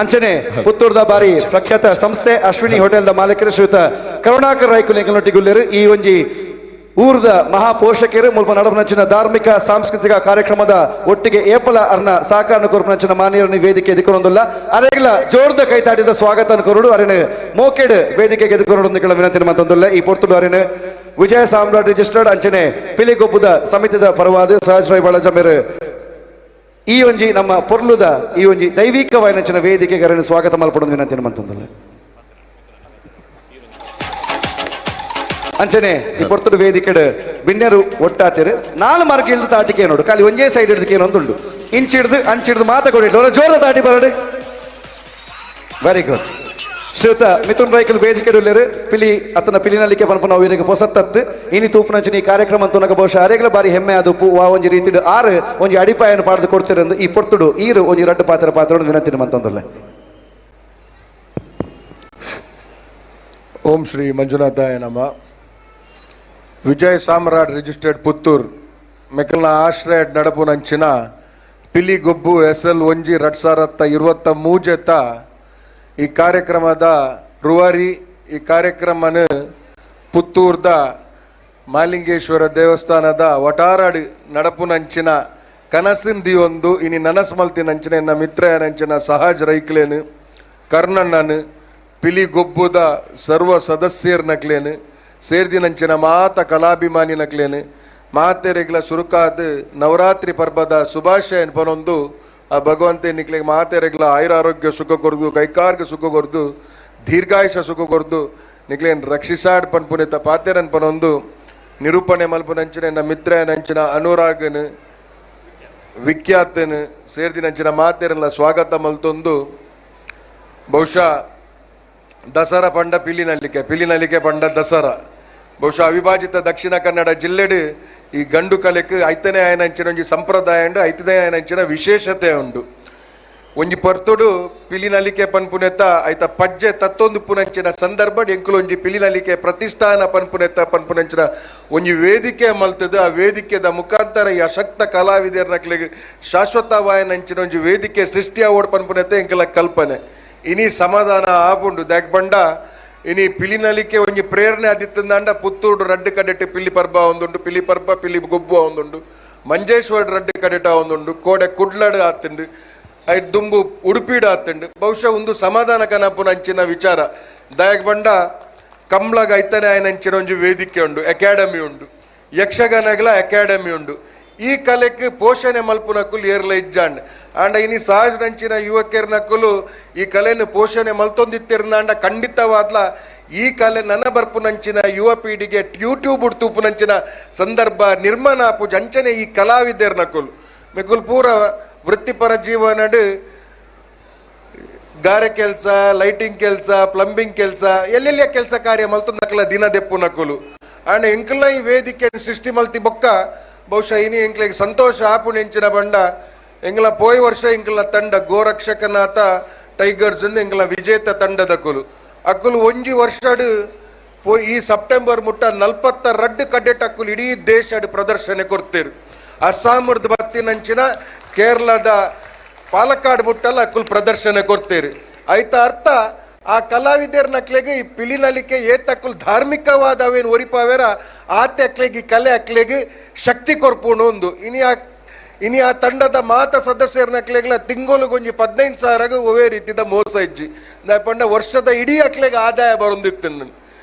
ಅಂಚನೆ ಪುತ್ತೂರ್ದ ಬಾರಿ ಪ್ರಖ್ಯಾತ ಸಂಸ್ಥೆ ಅಶ್ವಿನಿ ಹೋಟೆಲ್ದ ಮಾಲೀಕರು ಶ್ರೀಯುತ ಕರುಣಾಕರ್ ರೈ ಕುಲೇಕಲ್ನೊಟ್ಟಿಗುಲ್ಲೇರು ಈ ಒಂಜಿ ಊರ್ದ ಮಹಾಪೋಷಕರು ಮುಲ್ಪ ನಡಪನಂಚಿನ ಧಾರ್ಮಿಕ ಸಾಂಸ್ಕೃತಿಕ ಕಾರ್ಯಕ್ರಮದ ಒಟ್ಟಿಗೆ ಏಪಲ ಅರ್ನ ಸಹಕಾರ ಕೊರಪನಂಚಿನ ಮಾನ್ಯರನ್ನು ವೇದಿಕೆ ಎದುಕೊನೊಂದುಲ್ಲ. ಅರೆಗ್ಲ ಜೋರ್ದ ಕೈತಾಟಿದ ಸ್ವಾಗತ ಕೊರಡು ಅರೆನು ಮೋಕೆಡ್ ವೇದಿಕೆಗೆ ಎದುಕೊನೊಂದು ವಿನಂತಿ ಮತ್ತೊಂದುಲ್ಲ. ಈ ಪೊರ್ತುಡು ಅರೆನು ವಿಜಯ ಸಾಮ್ರಾಟ್ ರಿಜಿಸ್ಟರ್ಡ್ ಅಂಚನೆ ಪಿಲಿಗೊಬ್ಬುದ ಸಮಿತಿದ ಪರವಾದ ಸಹಜ್ ರೈ ಬಳಜಮೇರು ಈ ಒಂಜಿ ನಮ್ಮ ಪೊರ್ಲುದ ಈ ಒಂಜಿ ದೈವಿಕ ವಾಯನಂಚಿನ ವೇದಿಕೆಗೆ ಅರೆನು ಸ್ವಾಗತ ಮಲ್ಪಡೊಂದು ವಿನಂತಿ ಮತ್ತೊಂದುಲ್ಲ. ಅಂಚನೆ ಈ ಪೊರ್ತುಡು ವೇದಿಕೆಡು ಬಿನ್ನೆರು ಒಟ್ಟಾತಿರು 4 ಮಾರ್ಗ ಇಲ್ದು ತಾಟಿಕೆ ನೋಡು ಖಾಲಿ ಒಂಜೇ ಸೈಡ್ ಹಿಡಿದಕ್ಕೆ ಏನೊಂದುಂಡು ಇಂಚಿಡ್ದು ಅಂಚಿಡ್ದು ಮಾತ ಕೊಡಿ ಜೋರ ತಾಟಿ ಬರಡು. Very good. ಶ್ರೀಯುತ ಮಿಥುನ್ ರೈಕಲ್ ವೇದಿಕೆಡುಲ್ಲೇರು ಪಿಲಿ ಅತನ ಪಿಲಿನಲ್ಲಿಕೆ ಪನ್ಪು ನಾವು ಇರಗೆ ಪೊಸತ್ತತ್ತು ಇನಿ ತೂಪುನಂಚಿನ ಈ ಕಾರ್ಯಕ್ರಮ ತುನಗ ಬಹುಶಃ ಅರೆಗ್ಲ ಬಾರಿ ಹೆಮ್ಮೆ ಆದುಪ್ಪು ವಾ ಒಂಜಿ ರೀತಿಡು ಆರು ಒಂಜಿ ಅಡಿಪಾಯನ ಪಾಡ್ದು ಕೊಡ್ತಿರಂದು ಈ ಪೊರ್ತುಡು ಈರು ಒಂಜಿ ರಡ್ಡು ಪಾತ್ರ ಪಾತ್ರ ವಿನಂತಿ ಮಂತೊಂದುಲ್ಲೆ. ಓಂ ಶ್ರೀ ಮಂಜುನಾಥಾಯ ನಮಃ. ವಿಜಯ್ ಸಾಮ್ರಾಟ್ ರಿಜಿಸ್ಟರ್ಡ್ ಪುತ್ತೂರ್ ಮೆಕಲ್ನ ಆಶ್ರಯ ನಡಪುನಂಚಿನ ಪಿಲಿಗೊಬ್ಬು ಎಸ್ ಎಲ್ ಒಂಜಿ 2023 ಈ ಕಾರ್ಯಕ್ರಮದ ರೂವಾರಿ ಈ ಕಾರ್ಯಕ್ರಮನ ಪುತ್ತೂರ್ದ ಮಾಲಿಂಗೇಶ್ವರ ದೇವಸ್ಥಾನದ ವಟಾರಡು ನಡಪುನಂಚಿನ ಕನಸಿಂದಿಯೊಂದು ಇನಿ ನನಸ್ ಮಲ್ತಿನಂಚಿನ ಎನ್ನ ಮಿತ್ರಯನಂಚಿನ ಸಹಜ್ ರೈಕ್ಲೇನು ಕರ್ಣಣ್ಣನು ಪಿಲಿಗೊಬ್ಬುದ ಸರ್ವ ಸದಸ್ಯರ್ನಕ್ಲೇನು ಸೇರ್ದಿನಂಚಿನ ಮಾತ ಕಲಾಭಿಮಾನಿ ನಕ್ಲೇನು ಮಾತೆರೆಗ್ಲ ಸುರುಕಾದ ನವರಾತ್ರಿ ಪರ್ಬದ ಶುಭಾಶಯ ಪನೊಂದು ಆ ಭಗವಂತ ನಿಕ್ಲೆಗ್ ಮಾತೆರೆಗ್ಲ ಆಯುರಾರೋಗ್ಯ ಸುಖ ಕೊರ್ದು, ಕೈಕಾರ್ಗ ಸುಖ ಕೊರ್ದು, ದೀರ್ಘಾಯುಷ ಸುಖ ಕೊರ್ದು, ನಿಕ್ಲೇನ್ ರಕ್ಷಿಸಾಡ್ ಪನ್ಪುನೆತ ಪಾತೆರನ್ ಪನೊಂದು ನಿರೂಪಣೆ ಮಲ್ಪುನಂಚಿನ ಎನ್ನ ಮಿತ್ರನಂಚಿನ ಅನುರಾಗನ್ ವಿಖ್ಯಾತನ್ ಸೇರ್ದಿನಂಚಿನ ಮಾತೆರೆಲ್ಲ ಸ್ವಾಗತ ಮಲ್ತೊಂದು ಬಹುಶಃ ದಸರಾ ಪಂಡ ಪಿಲಿನಲಿಕೆ, ಪಿಲಿನಲಿಕೆ ಪಂಡ ದಸರಾ. ಬಹುಶಃ ಅವಿಭಾಜಿತ ದಕ್ಷಿಣ ಕನ್ನಡ ಜಿಲ್ಲೆಡು ಈ ಗಂಡು ಕಲೆಕ್ ಐತನೇ ಆಯನಂಚಿನ ಒಂಜಿ ಸಂಪ್ರದಾಯ ಉಂಡು, ಐತನೇ ಆಯನಂಚಿನ ವಿಶೇಷತೆ ಉಂಡು. ಒಂಜಿ ಪರ್ತುಡು ಪಿಲಿನಲಿಕೆ ಪನ್ಪುನೆತ್ತ ಐತ ಪಜ್ಜೆ ತತ್ತೊಂದು ಪುನಂಚಿನ ಸಂದರ್ಭ ಎಂಕುಲು ಒಂಜಿ ಪಿಲಿನಲಿಕೆ ಪ್ರತಿಷ್ಠಾನ ಪನ್ಪುನೆತ್ತ ಪನ್ಪುನಂಚಿನ ಒಂಜಿ ವೇದಿಕೆ ಮಲ್ತದು. ಆ ವೇದಿಕೆದ ಮುಖಾಂತರ ಈ ಅಶಕ್ತ ಕಲಾವಿದರ್ನಕ್ಲೆಗ್ ಶಾಶ್ವತವಾಯನಂಚಿನ ಒಂಜಿ ವೇದಿಕೆ ಸೃಷ್ಟಿ ಆವೋಡ್ ಪನ್ಪುನೆತ್ತ ಎಂಕಲ ಕಲ್ಪನೆ. ಇನಿ ಸಮಾಧಾನ ಆಪುಂಡು ದಾಕ್ ಬಂಡ ಇನಿ ಪಿಲಿನಲಿಕೆ ಒಂಜಿ ಪ್ರೇರಣೆ ಆದಿತ್ತಂದಾಂಡ ಪುತ್ತೂರು ರಡ್ಡು ಕಡೆಟ್ ಪಿಲಿ ಪರ್ಬ ಒಂದುಂಡು, ಪಿಲಿ ಪರ್ಬ ಪಿಲಿ ಗೊಬ್ಬು ಒಂದುಂಡು, ಮಂಜೇಶ್ವರ ರಡ್ಡು ಕಡೆಟ ಒಂದುಂಡು, ಕೋಡೆ ಕುಡ್ಲಡು ಆತುಂಡು, ಐಟ್ ದುಂಬು ಉಡುಪಿಡು ಆತುಂಡು. ಬಹುಶಃ ಒಂದು ಸಮಾಧಾನ ಕನಪುನ ಅಂಚಿನ ವಿಚಾರ. ದಾಯಕ್ ಬಂಡ ಕಂಬ್ಳಗ ಐತನೆ ಆಯನಂಚಿನ ಒಂಜಿ ವೇದಿಕೆ ಉಂಡು, ಅಕಾಡೆಮಿ ಉಂಡು, ಯಕ್ಷಗಾನಗಳ ಅಕಾಡೆಮಿ ಉಂಡು. ಈ ಕಲೆಕ್ ಪೋಷಣೆ ಮಲ್ಪುನಕುಲು ಏರ್ಲ ಇಜ್ಜಾಂಡ್. ಆಂಡ ಇನಿ ಸಹಜ ಯುವಕರ್ನಕುಲು ಈ ಕಲೆಯನ್ನು ಪೋಷಣೆ ಮಲ್ತೊಂದಿತ್ತಿರ್ನಾಂಡ ಖಂಡಿತವಾದ್ಲ ಈ ಕಲೆ ನನ ಬರ್ಪುನಂಚಿನ ಯುವ ಪೀಳಿಗೆ ಯೂಟ್ಯೂಬ್ ತೂಪುನಂಚಿನ ಸಂದರ್ಭ ನಿರ್ಮಾಣ ಆಪುಜ. ಅಂಚನೆ ಈ ಕಲಾವಿದರ್ನಕುಲು ಮೆಕುಲ್ ಪೂರ ವೃತ್ತಿಪರ ಜೀವನಡು ಗಾರೆ ಕೆಲಸ, ಲೈಟಿಂಗ್ ಕೆಲಸ, ಪ್ಲಂಬಿಂಗ್ ಕೆಲಸ, ಎಲ್ಲೆಲ್ಲಿಯ ಕೆಲಸ ಕಾರ್ಯ ಮಲ್ತೊಂದಕಲ ದಿನ ದೆಪ್ಪುನಕುಲು. ಆಂಡ ಎಂಕಲ್ನ ಈ ವೇದಿಕೆ ಸೃಷ್ಟಿ ಮಲ್ತಿ ಬೊಕ್ಕ ಬಹುಶಃ ಇನಿ ಎಂಕ್ಲೆಗ್ ಸಂತೋಷ ಆಪುನೆಂಚಿನ ಬಂಡ ಎಂಗ್ಲ ಪೋಯ್ ವರ್ಷ ಎಂಕ್ಲ ತಂಡ ಗೋರಕ್ಷಕನಾಥ ಟೈಗರ್ಸ್ ಎಂಗ್ಲ ವಿಜೇತ ತಂಡದ ಕುಲು ಅಕ್ಕುಲು ಒಂಜಿ ವರ್ಷಡ್ ಪೋಯ್ ಈ ಸೆಪ್ಟೆಂಬರ್ ಮುಟ್ಟ 42 ಕಡೆಟ್ ಅಕ್ಕುಲು ಇಡೀ ದೇಶಡ್ ಪ್ರದರ್ಶನ ಕೊಡ್ತೀರು. ಅಸ್ಸಾಮರ್ದ ಬತ್ತಿನಂಚಿನ ಕೇರಳದ ಪಾಲಕ್ಕಾಡ್ ಮುಟ್ಟಲ್ಲ ಅಕ್ಕುಲು ಪ್ರದರ್ಶನ ಕೊಡ್ತೀರಿ. ಐತ ಅರ್ಥ ಆ ಕಲಾವಿದರ್ನಕ್ಲೆಗೆ ಈ ಪಿಲಿನಲಿಕೆ ಏತಕ್ಕುಲು ಧಾರ್ಮಿಕವಾದ ಅವೇನು ಒರಿಪಾವೇರ ಆತೆ ಅಕ್ಲೆಗೆ ಈ ಕಲೆ ಅಕ್ಲೆಗೆ ಶಕ್ತಿ ಕೊರ್ಪುಂಡು ಒಂದು. ಇನಿ ಆ ತಂಡದ ಮಾತ ಸದಸ್ಯರ್ನಕ್ಲೆಗ್ಲ ತಿಂಗೊಲುಗೊಂಜಿ 15,000 ಒವೇ ರೀತಿದ ಮೋಸ ಇಜ್ಜಿ. ಪಂಡ ವರ್ಷದ ಇಡೀ ಅಕ್ಲೆಗೆ ಆದಾಯ ಬರೊಂದಿತ್ತು.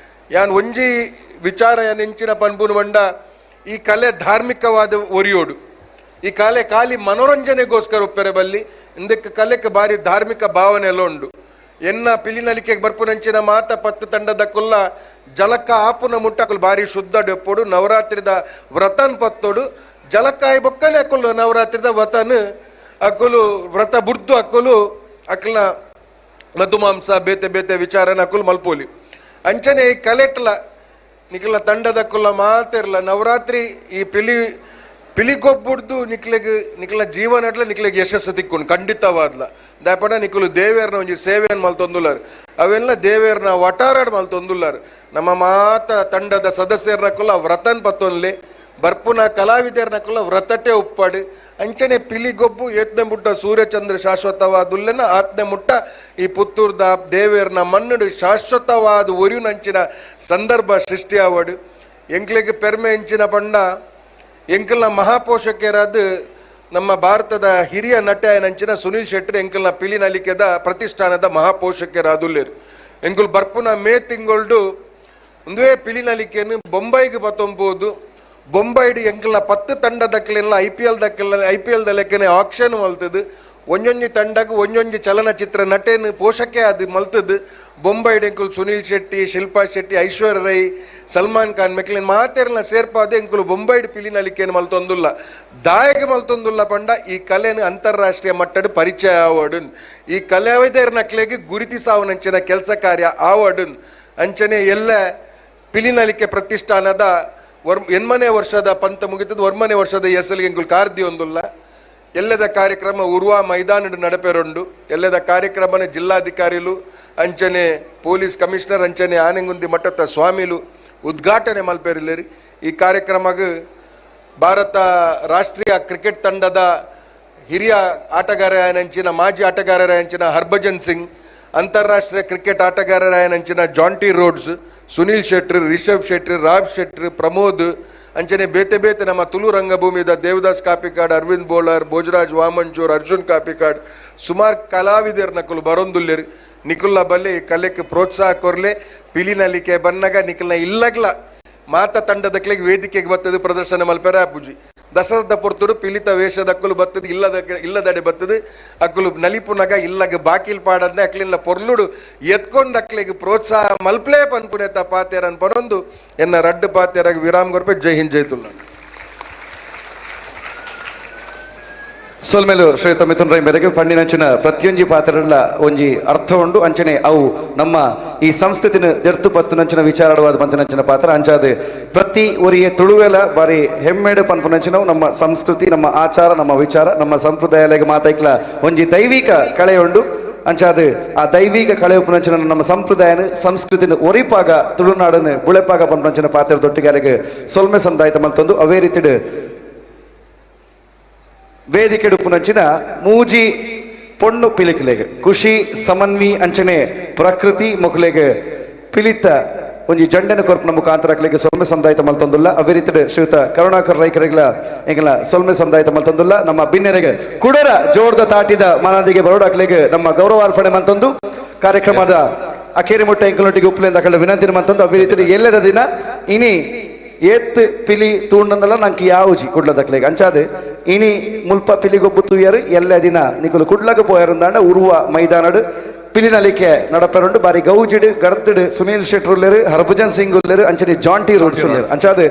ಯಾನ್ ಒಂಜಿ ವಿಚಾರ ನೆಂಚಿನ ಪನ್ಪುನು ಬಂಡ ಈ ಕಲೆ ಧಾರ್ಮಿಕವಾದ ಒರಿಯೋಡು, ಈ ಕಲೆ ಖಾಲಿ ಮನೋರಂಜನೆಗೋಸ್ಕರ ಒಪ್ಪೆರೆ ಬಲ್ಲಿ, ಇಂದಕ್ಕೆ ಕಲೆಕ್ಕೆ ಬಾರಿ ಧಾರ್ಮಿಕ ಭಾವನೆ ಎಲ್ಲ ಉಂಡು. ಎನ್ನ ಪಿಲಿನಲಿಕೆಗೆ ಬರ್ಪುನಂಚಿನ ಮಾತ ಪತ್ತು ತಂಡದ ಕುಲ್ಲ ಜಲಕ ಆಪುನ ಮುಟ್ಟಕುಲು ಬಾರಿ ಶುದ್ಧ ಡೆಪ್ಪೊಡು, ನವರಾತ್ರಿದ ವ್ರತನ್ ಪತ್ತೋಡು, ಜಲಕಾಯಿ ಬೊಕ್ಕನೆ ಅಕ್ಕುಲು ನವರಾತ್ರಿದ ವ್ರತನ್ ಅಕ್ಕುಲು ವ್ರತ ಬುಡ್ದು ಅಕ್ಕುಲು ಅಕ್ಕಲ ಮಧುಮಾಂಸ ಬೇತೆ ಬೇತೆ ವಿಚಾರನ ಅಕ್ಕುಲು ಮಲ್ಪೋಲಿ. ಅಂಚನೆ ಈ ಕಲೆಟ್ಲ ನಿಕ್ಲ ತಂಡದ ಕುಲ್ಲ ಮಾತಿರ್ಲ ನವರಾತ್ರಿ ಈ ಪಿಲಿ ಪಿಲಿಗೊಬ್ಬುಡ್ದು ನಿಕ್ಲೆಗ್ ನಿಕ್ಲ ಜೀವನ ಅಟ್ಲ ನಿಕ್ಲೆಗ್ ಯಶಸ್ಸು ತಿಕ್ಕೊಂಡು ಖಂಡಿತವಾದ್ಲ. ದಾಪಡ ನಿಕುಲು ದೇವೇರ್ನ ಒಂಜಿ ಸೇವೆಯನ್ನು ಮಲ್ತೊಂದುಲ್ಲಾರ್, ಅವೆಲ್ಲ ದೇವೇರ್ನ ವಟಾರಾಡ್ ಮಲ್ತೊಂದುಲ್ಲಾರ್. ನಮ್ಮ ಮಾತ ತಂಡದ ಸದಸ್ಯರ್ನಕುಲ ವ್ರತನ್ ಪತ್ತೊನ್ಲೆ ಬರ್ಪುನ ಕಲಾವಿದರ್ನಕುಲ ವ್ರತಟೆ ಉಪ್ಪಾಡು. ಅಂಚನೆ ಪಿಲಿಗೊಬ್ಬು ಏತ್ನೆ ಮುಟ್ಟ ಸೂರ್ಯಚಂದ್ರ ಶಾಶ್ವತವಾದುಲ್ಲನ ಆತ್ನೆ ಮುಟ್ಟ ಈ ಪುತ್ತೂರ್ದ ದೇವೇರ್ನ ಮಣ್ಣುಡು ಶಾಶ್ವತವಾದ ಒರಿಯುನಂಚಿನ ಸಂದರ್ಭ ಸೃಷ್ಟಿಯಾವಡು. ಎಂಕ್ಲೆಗ್ ಪೆರ್ಮೆ ಎಂಚಿನ ಬಣ್ಣ ಎಂಕಲ್ನ ಮಹಾಪೋಷಕರಾದ ನಮ್ಮ ಭಾರತದ ಹಿರಿಯ ನಟ ನಂಚಿನ ಸುನೀಲ್ ಶೆಟ್ಟಿ ಎಂಕಲ್ನ ಪಿಲಿನಲಿಕೆದ ಪ್ರತಿಷ್ಠಾನದ ಮಹಾಪೋಷಕರಾದುಲ್ಲೇರು. ಎಂಕುಲ್ ಬರ್ಪುನ ಮೇ ತಿಂಗೊಳ್ಡು ಒಂದುವೇ ಪಿಲಿನಲಿಕೆಯನ್ನು ಬೊಂಬೈಗೆ ಬತ್ತೊಂಬೋದು. ಬೊಂಬೈಡ್ ಎಂಕಲ್ನ 10 ತಂಡ ದಕ್ಕಲೆಲ್ಲ I P L ದಕ್ಕಲ I P L ದಲೆಕ್ಕನೆ action ಮಲ್ತದು. ಒಂಜೊಂಜಿ ತಂಡಕ್ಕೆ ಒಂಜೊಂಜಿ ಚಲನಚಿತ್ರ ನಟೇನು ಪೋಷಕೆ ಅದು ಮಲ್ತದು. ಬೊಂಬೈಡ್ ಎಂಕುಲು ಸುನೀಲ್ ಶೆಟ್ಟಿ, ಶಿಲ್ಪಾ ಶೆಟ್ಟಿ, ಐಶ್ವರ್ಯ ರೈ, ಸಲ್ಮಾನ್ ಖಾನ್ ಮೆಕ್ಲಿನ್ ಮಾತೆರ್ನ ಸೇರ್ಪಾದೆ ಎಂಕುಲು ಬೊಂಬೈಡ್ ಪಿಲಿನಲಿಕೆನು ಮಲ್ತೊಂದುಲ್ಲ. ದಾಯಕ ಮಲ್ತೊಂದುಲ್ಲ ಪಂಡ ಈ ಕಲೆನು ಅಂತಾರಾಷ್ಟ್ರೀಯ ಮಟ್ಟದ ಪರಿಚಯ ಆವಡು, ಈ ಕಲಾವಿದರ್ನಕ್ಲೆಗೆ ಗುರುತಿಸಾವನಂಚಿನ ಕೆಲಸ ಕಾರ್ಯ ಆವಡು. ಅಂಚನೆ ಎಲ್ಲ ಪಿಲಿನಲಿಕೆ ಪ್ರತಿಷ್ಠಾನದ 8ನೇ ವರ್ಷದ ಪಂತ ಮುಗಿತದ 1ನೇ ವರ್ಷದ ಎಸಲ್ಗೆ ಎಂಕುಲು ಕಾರ್ದಿ ಒಂದುಲ್ಲ. ಎಲ್ಲದ ಕಾರ್ಯಕ್ರಮ ಉರ್ವಾ ಮೈದಾನದ ನಡಪೆರುಂಡು. ಎಲ್ಲದ ಕಾರ್ಯಕ್ರಮನ ಜಿಲ್ಲಾಧಿಕಾರಿಲು ಅಂಚನೆ ಪೊಲೀಸ್ ಕಮಿಷನರ್ ಅಂಚನೆ ಆನೆಂಗುಂದಿ ಮಠದ ಸ್ವಾಮಿಲು ಉದ್ಘಾಟನೆ ಮಲ್ಪೆರಿಲ್ಲೇರಿ. ಈ ಕಾರ್ಯಕ್ರಮಕ್ಕೆ ಭಾರತ ರಾಷ್ಟ್ರೀಯ ಕ್ರಿಕೆಟ್ ತಂಡದ ಹಿರಿಯ ಆಟಗಾರರಾಯನಂಚಿನ ಮಾಜಿ ಆಟಗಾರರಾಯಂಚಿನ ಹರ್ಭಜನ್ ಸಿಂಗ್, ಅಂತಾರಾಷ್ಟ್ರೀಯ ಕ್ರಿಕೆಟ್ ಆಟಗಾರರಾಯನಂಚಿನ ಜಾಂಟಿ ರೋಡ್ಸ್, ಸುನೀಲ್ ಶೆಟ್ರ್, ರಿಷಬ್ ಶೆಟ್ರ್, ರಾಬ್ ಶೆಟ್ರ್, ಪ್ರಮೋದ್ ಅಂಚನೆ ಬೇತೆ ಬೇತೆ ನಮ್ಮ ತುಳು ರಂಗಭೂಮಿದ ದೇವದಾಸ್ ಕಾಪಿಕಾಡ್, ಅರವಿಂದ್ ಬೋಳರ್, ಭೋಜರಾಜ್ ವಾಮಂಜೂರ್, ಅರ್ಜುನ್ ಕಾಪಿಕಾಡ್ ಸುಮಾರು ಕಲಾವಿದರ್ ನಕುಲು ಬರೊಂದುಲ್ಲೇರಿ. ನಿಕುಲ್ಲ ಬಲ್ಲೆ ಈ ಕಲೆಕ್ಕೆ ಪ್ರೋತ್ಸಾಹ ಕೊರ್ಲೆ. ಪಿಲಿನಲಿಕೆ ಬನ್ನಗ ನಿಕಲ್ನ ಇಲ್ಲಗ್ಲ ಮಾತ ತಂಡದಕ್ಲೆಗ್ ವೇದಿಕೆಗೆ ಬರ್ತದೆ ಪ್ರದರ್ಶನ ಮಲ್ಪೆರ ಅಪ್ಪುಜಿ. ದಸರದ ಪೊರ್ತುಡು ಪಿಲಿತ ವೇಷದ ಅಕ್ಕುಲು ಬತ್ತದು ಇಲ್ಲದ ಇಲ್ಲದಡೆ ಬತ್ತದು ಅಕ್ಕುಲು ನಲಿಪುನಗ ಇಲ್ಲಗ ಬಾಕಿಲ್ ಪಾಡದ್ನೆ ಅಕ್ಲಿಲ್ಲ ಪೊರ್ಲುಡು ಎತ್ಕೊಂಡು ಅಕ್ಲಿಗೆ ಪ್ರೋತ್ಸಾಹ ಮಲ್ಪ್ಲೇ ಪನ್ಪುನೆತ ಪಾತೇರನ್ ಪನೊಂದು ಎನ್ನ ರಡ್ಡು ಪಾತೇರಾಗ ವಿರಾಮ್ ಕೊರ್ಪೆ. ಜೈ ಹಿಂದ್, ಜೈ ತುಳುನಾಡು. ಸೊಲ್ಮೇಲು ಶ್ರೀಯುತ ಮಿಥುನ್ ರೈ ಮೇರೆಗೆ ಪಂಡಿನಂಚಿನ ಪ್ರತಿಯೊಂಜಿ ಪಾತ್ರಗಳ ಒಂಜಿ ಅರ್ಥ ಉಂಡು. ಅಂಚನೆ ಅವು ನಮ್ಮ ಈ ಸಂಸ್ಕೃತಿನ ದೆರ್ತು ಪತ್ತುನಂಚಿನ ವಿಚಾರವಾದ ಪಂತಿನಂಚಿನ ಪಾತ್ರ. ಅಂಚಾದ ಪ್ರತಿ ಒರಿಯ ತುಳುವೆಲ ಬಾರಿ ಹೆಮ್ಮೆಡು ಪನ್ಪುನಂಚಿನವು ನಮ್ಮ ಸಂಸ್ಕೃತಿ, ನಮ್ಮ ಆಚಾರ, ನಮ್ಮ ವಿಚಾರ, ನಮ್ಮ ಸಂಪ್ರದಾಯಲೆಗೆ ಮಾತೈಕ್ಲ ಒಂಜಿ ದೈವಿಕ ಕಳೆ ಉಂಡು. ಅಂಚಾದ ಆ ದೈವಿಕ ಕಳೆ ಉಪನಂಚಿನ ನಮ್ಮ ಸಂಪ್ರದಾಯನ ಸಂಸ್ಕೃತಿನ ಒರಿಪಾಗ ತುಳುನಾಡನ್ನು ಬುಳೆಪಾಗ ಪನ್ಪುನಂಚಿನ ಪಾತ್ರ ದೊಟ್ಟಿಗಾರಿಗೆ ಸೊಲ್ಮೆ ಸಂದಾಯಿತ ಮಲ್ತೊಂದು ಅವೇ ರೀತಿಡು ವೇದಿಕೆ ಉಪ್ಪುನಂಚಿನ ಮೂಜಿ ಪೊಣ್ಣು ಪಿಲಿಕುಲೆಗ್ ಖುಷಿ ಸಮನ್ವಿ ಅಂಚನೆ ಪ್ರಕೃತಿ ಮೊಕಲೆಗ್ ಪಿಲಿತ ಒಂಜಿ ಜಂಡನ ಕೊರ್ಪುನ ಮುಖಾಂತರ ಅಕ್ಲೆಗ್ ಸೊಲ್ಮೆ ಸಂದಾಯಿತ ಮಲ್ತೊಂದುಲ್ಲ. ಅವೇ ರೀತಿಡ್ ಶ್ರೀಯುತ ಕರುಣಾಕರ್ ರೈಕರೆಗ್ಲ ಎಂಕಲ್ನ ಸೊಲ್ಮೆ ಸಂದಾಯಿತ ಮಲ್ತೊಂದುಲ್ಲ. ನಮ್ಮ ಬಿನ್ನೆರೆಗ್ ಕುಡರ ಜೋರ್ದ ತಾಟಿದ ಮಾನದಿಗೆ ಬರೋಡ ಅಕ್ಲೆಗ್ ನಮ್ಮ ಗೌರವಾರ್ಪಣೆ ಮಲ್ತೊಂದು ಕಾರ್ಯಕ್ರಮದ ಅಖೇರಿ ಮುಟ್ಟ ಎಂಕಲೊಟ್ಟಿಗೆ ಉಪ್ಪುಲೆಂದ ಅಕಲ್ನ ವಿನಂತಿ ಮಲ್ತೊಂದು. ಅವೇ ರೀತಿಡ್ ಎಲ್ಲದ ದಿನ ಇನಿ ಏತ್ ಪಿಲಿ ತೂಂಡಂದಲ್ಲ ನಂಗೆ ಯಾವುಜಿ ಕುಡ್ಲದಕ್ಲೆಗ್ ಅಂಚಾದೆ ಇನಿ ಮುಲ್ಪ ಪಿಲಿಗೊಬ್ಬು ತೂಯರು ಎಲ್ಲ ದಿನ ನಿಕುಲು ಕುಡ್ಲಗ ಪೋಯರಂದಾಂಡ ಉರುವ ಮೈದಾನಡು ಪಿಲಿನಲಿಕೆ ನಡಪರುಂಡು. ಬಾರಿ ಗೌಜಿಡು ಗರ್ತಿಡು ಸುನೀಲ್ ಶೆಟ್ಟರ್ ಉಲ್ಲೇರು, ಹರ್ಭಜನ್ ಸಿಂಗ್ ಉಲ್ಲೇರು, ಅಂಚನೆ ಜಾಂಟಿ ರೋಡ್ಸ್ ಉಲ್ಲೇರು. ಅಂಚಾದೆ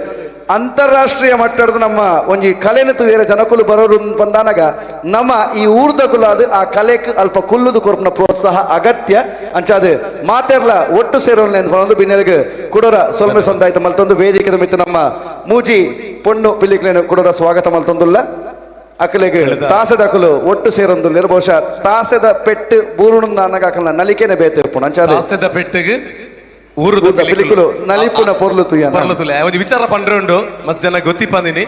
ಅಂತಾರಾಷ್ಟ್ರೀಯ ಮಟ್ಟದ ನಮ್ಮ ಒಂಜಿ ಕಲೆನ ತೂಯರ ಜನಕುಲು ಬರೋರು ಬಂದಾನಗ ನಮ್ಮ ಈ ಊರ್ದ ಕುಲಾದ ಆ ಕಲೆಕ್ ಅಲ್ಪ ಕುಲ್ಲುದು ಕೊರ್ಪುನ ಪ್ರೋತ್ಸಾಹ ಅಗತ್ಯ. ಅಂಚಾದೆ ಮಾತೆರ್ಲ ಒಟ್ಟು ಸೇರೋನ್ಲೆ ಅಂತ ಒಂದು ಬಿನ್ನೆರೆಗ್ ಕುಡರ ಸೊಲ್ಮೆ ಸಂದಾಯ್ತ ಮಲ್ತೊಂದು ವೇದಿಕೆದ ಮಿತ್ತು ನಮ್ಮ ಮೂಜಿ ಪೊಣ್ಣು ಪಿಲಿಕ್ಲೇನು ಕುಡರ ಸ್ವಾಗತ ಮಲ್ತೊಂದುಲ್ಲ. ಅಕಲೆಗ್ ತಾಸೆದ ಅಕಲು ಒಟ್ಟು ಸೇರೊಂದುಲ್ಲೆರ್. ಬಹುಶಃ ತಾಸೆದ ಪೆಟ್ಟು ಬೂರುಣಂದ ಅನ್ನಗ ಅಕಲ್ನ ನಲಿಕೆನೆ ಬೇತೆ ಉಪ್ಪುಂಡು. ಅಂಚಾದೆ ತಾಸೆದ ಪೆಟ್ಟಿಗೆ ಊರುದ ಪಿಲಿಕುಲು ನಲಿಪುನ ಪೊರ್ಲು ತುಯ್ಯನ ಪೊರ್ಲು ತುಲೆ. ಒಂಜಿ ವಿಚಾರ ಪಂಡ್ರೆ ಉಂಡು ಮಸ್ತ್ ಜನ ಗೊತ್ತಿಪ್ಪಂದಿನಿ.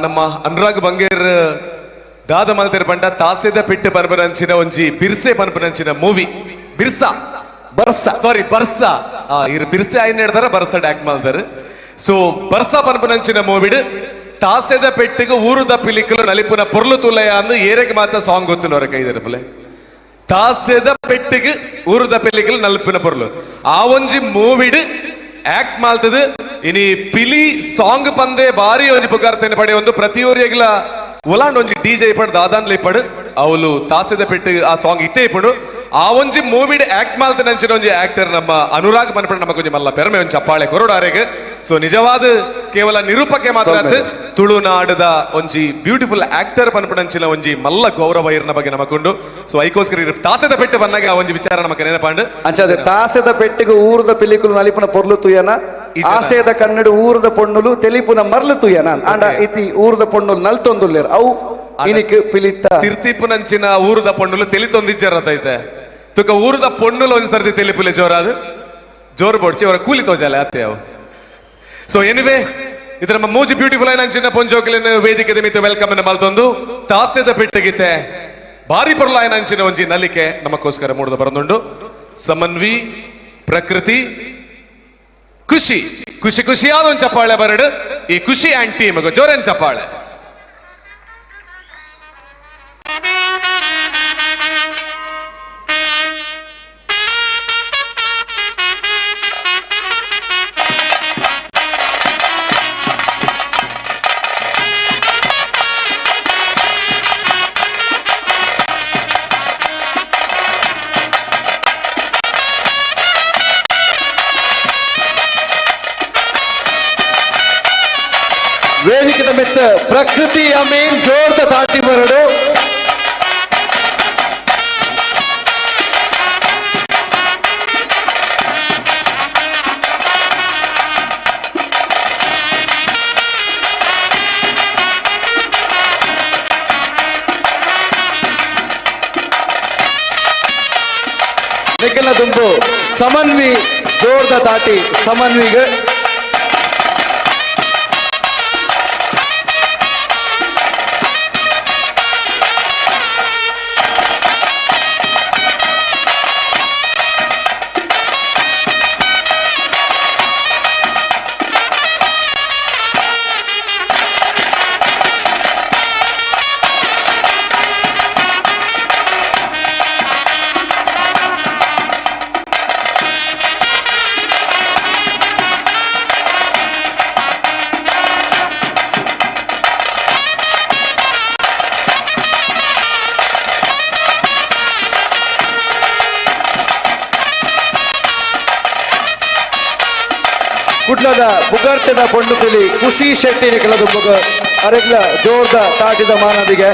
ನಮ್ಮ ಅನುರಾಗ್ ಬಂಗೇರ್ ದಾದ ಮಲ್ತೆರ್ ಪಂಡ ತಾಸೆದ ಪೆಟ್ಟು ಪನ್ಪುನಂಚಿನ ಒಂಜಿ ಬಿರ್ಸೆ ಪನ್ಪುನಂಚಿನ ಮೂವಿ ಬಿರ್ಸಾ ಬರ್ಸ ಸಾರಿ ಬರ್ಸಾ ಇರ್ ಬಿರ್ಸೆ ಆಯ್ನ ಹೇಳ್ತಾರ ಬರ್ಸ ಆಕ್ಟ್ ಮಾಡ್ತಾರೆ. ಸೊ ಬರ್ಸಾ ಪನ್ಪುನಂಚಿನ ಮೂವಿಡ್ ತಾಸೆದ ಪೆಟ್ಟಿಗೆ ಊರುದ ಪಿಲಿಕುಲು ನಲಿಪುನ ಪೊರ್ಲು ತುಲಯ ಅಂದು ಏರೆಗೆ ಮಾತ್ರ ಸಾಂಗ್ ಗೊತ್ತಿನವರ ಕೈದಿರಪಲೆ ತಾಸೆದ ಪೆಟ್ಟಿಗೆ ಊರುದ ಪಿಲಿಕುಲು ನಲಿಪುನ ಪೊರ್ಲು ಆ ಒಂಜಿ ಮೂವಿಡ್ ಆಕ್ಟ್ ಮಾಡ್ತದೆ. ಇನಿ ಪಿಲಿ ಸಾಂಗ್ ಪಂದೆ ಬಾರಿ ಒಂಜಿ ಪುಕಾರ್ತೇನೆ ಪಡೆ ಒಂದು ಪ್ರತಿಯೊರಿಯಗ್ಲ ಉಲಾಂಡ್ ಒಂಜಿ ಡಿಜೆ ಇಪ್ಪಡು ದಾದಾನ್ಲ ಇಪ್ಪಡು ಅವಳು ತಾಸೆದ ಪೆಟ್ಟು ಆ ಸಾಂಗ್ ಇತ್ತೇ ಇಪ್ಪಡು ಆ ಒಂಜಿ ಮೂವಿಡ್ ಆಕ್ಟ್ ಮಾಡ್ತೇನೆ ಅಂಚಿನ ಒಂಜಿ ಆಕ್ಟರ್ ನಮ್ಮ ಅನುರಾಗ್ ಮನ್ಪಡ ನಮಗೊಂಜಿ ಒಂಜಿ ಮಲ್ಲ ಪೆರ್ಮೆ ಒಂಜಿ ಚಪ್ಪಾಳೆ ಕೊರಡಾರೆಗ್. ಸೊ ನಿಜವಾದ ಕೇವಲ ನಿರೂಪಕೆ ಮಾತ್ರ ತುಳುನಾಡದ ಒಂಜಿ ಬ್ಯೂಟಿಫುಲ್ ಆಕ್ಟರ್ ಪನ್ಪಡಂಚಿನ ಒಂಜಿ ಮಲ್ಲ ಗೌರವ ಇರ್ನ ಬಗ್ಗೆ ನಮಕೊಂಡು. ಸೊ ಐಕೋಸ್ಕರ ತಾಸೆದ ಪೆಟ್ಟು ಬಂದಾಗ ಆ ಒಂಜಿ ವಿಚಾರ ನಮಕ್ ನೆನಪಾಂಡು. ಅಂಚಾದೆ ತಾಸೆದ ಪೆಟ್ಟಿಗೆ ಊರದ ಪಿಲಿಕುಲು ನಲಿಪುನ ಪೊರ್ಲು ತುಯ್ಯನ ಆಸೆದ ಕನ್ನಡ ಊರದ ಪೊಣ್ಣುಲು ತೆಲಿಪುನ ಮರ್ಲು ತುಯ್ಯನ ಆಂಡ ಇತಿ ಊರದ ಪೊಣ್ಣುಲು ನಲ್ತೊಂದುಲ್ಲೇರ್ ಅವು ಇನಿಕ್ ಪಿಲಿತ ತಿರ್ತಿಪ್ಪುನಂಚಿನ ಊರದ ಪೊಣ್ಣುಲು ತೆಲಿತೊಂದಿಜ್ಜರತೈತೆ ತುಕ ಊರದ ಪೊಣ್ಣುಲು ಒಂಜಿ ಸರ್ತಿ ತೆಲಿಪುಲೆ ಜೋರಾದ ಜೋರು ಬೋಡ್ಚಿ ಅವರ ಕೂಲಿ ತೋಜಾಲೆ ಅತ್ತೆ ಅವು. ಸೊ ಎನಿವೆ ಇದು ನಮ್ಮ ಮೂಜಿ ಬ್ಯೂಟಿಫುಲ್ ಆಯ್ನ ಪೊಂಜೋಕಲಿನ ವೇದಿಕೆ ಮಿತ್ತ welcome ಅನ್ನು ಮಲ್ತೊಂದು ತಾಸ್ಯದ ಪೆಟ್ಟಿಗಿತ್ತೆ ಭಾರಿ ಪೊರ್ಲಾಯನ ಅಂಚಿನ ಒಂಜಿ ನಲಿಕೆ ನಮಕ್ಕೋಸ್ಕರ ಮೂಡದ ಬರಂದುಂಡು. ಸಮನ್ವಿ ಪ್ರಕೃತಿ ಖುಷಿ ಖುಷಿ ಖುಷಿಯಾದ ಒಂದು ಚಪ್ಪಾಳೆ ಬರಡು ಈ ಖುಷಿ ಆ್ಯಂಡ್ ಟೀಮ್ ಜೋರೇನ್ ಚಪ್ಪಾಳೆ. ವೇದಿಕೆದ ಮೆತ್ತ ಪ್ರಕೃತಿ ಅಮೀನ್ ಜೋರ್ದ ತಾಟಿ ಬರಡು. ನಿಖಿಲ ದುಂಬು ಸಮನ್ವಿ ಜೋರ್ದ ತಾಟಿ ಸಮನ್ವಿಗೆ ಕುಡ್ಲದ ಪುಗರ್ತೆದ ಪೊಣ್ಣು ಪಿಲಿ ಖುಷಿ ಶೆಟ್ಟಿ ನಿಕಲ ದುಂಬುಗು ಅರೆಗ್ಲ ಜೋರ್ದ ತಾಟಿದ ಮಾನದಿಗೆ.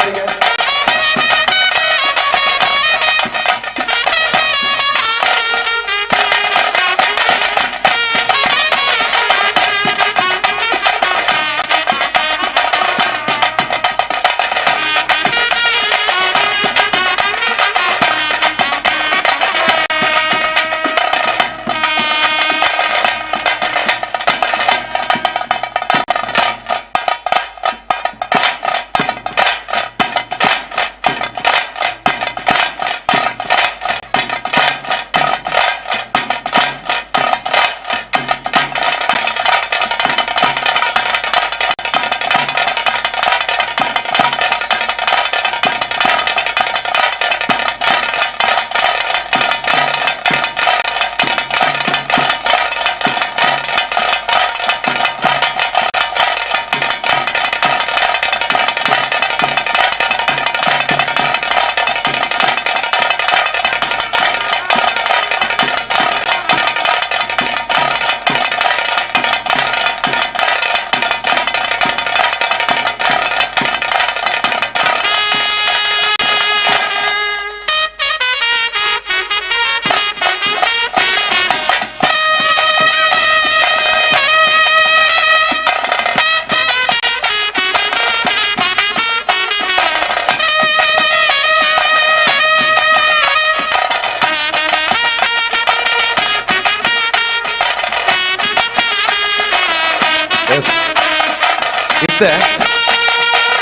ಇತ್ತೆ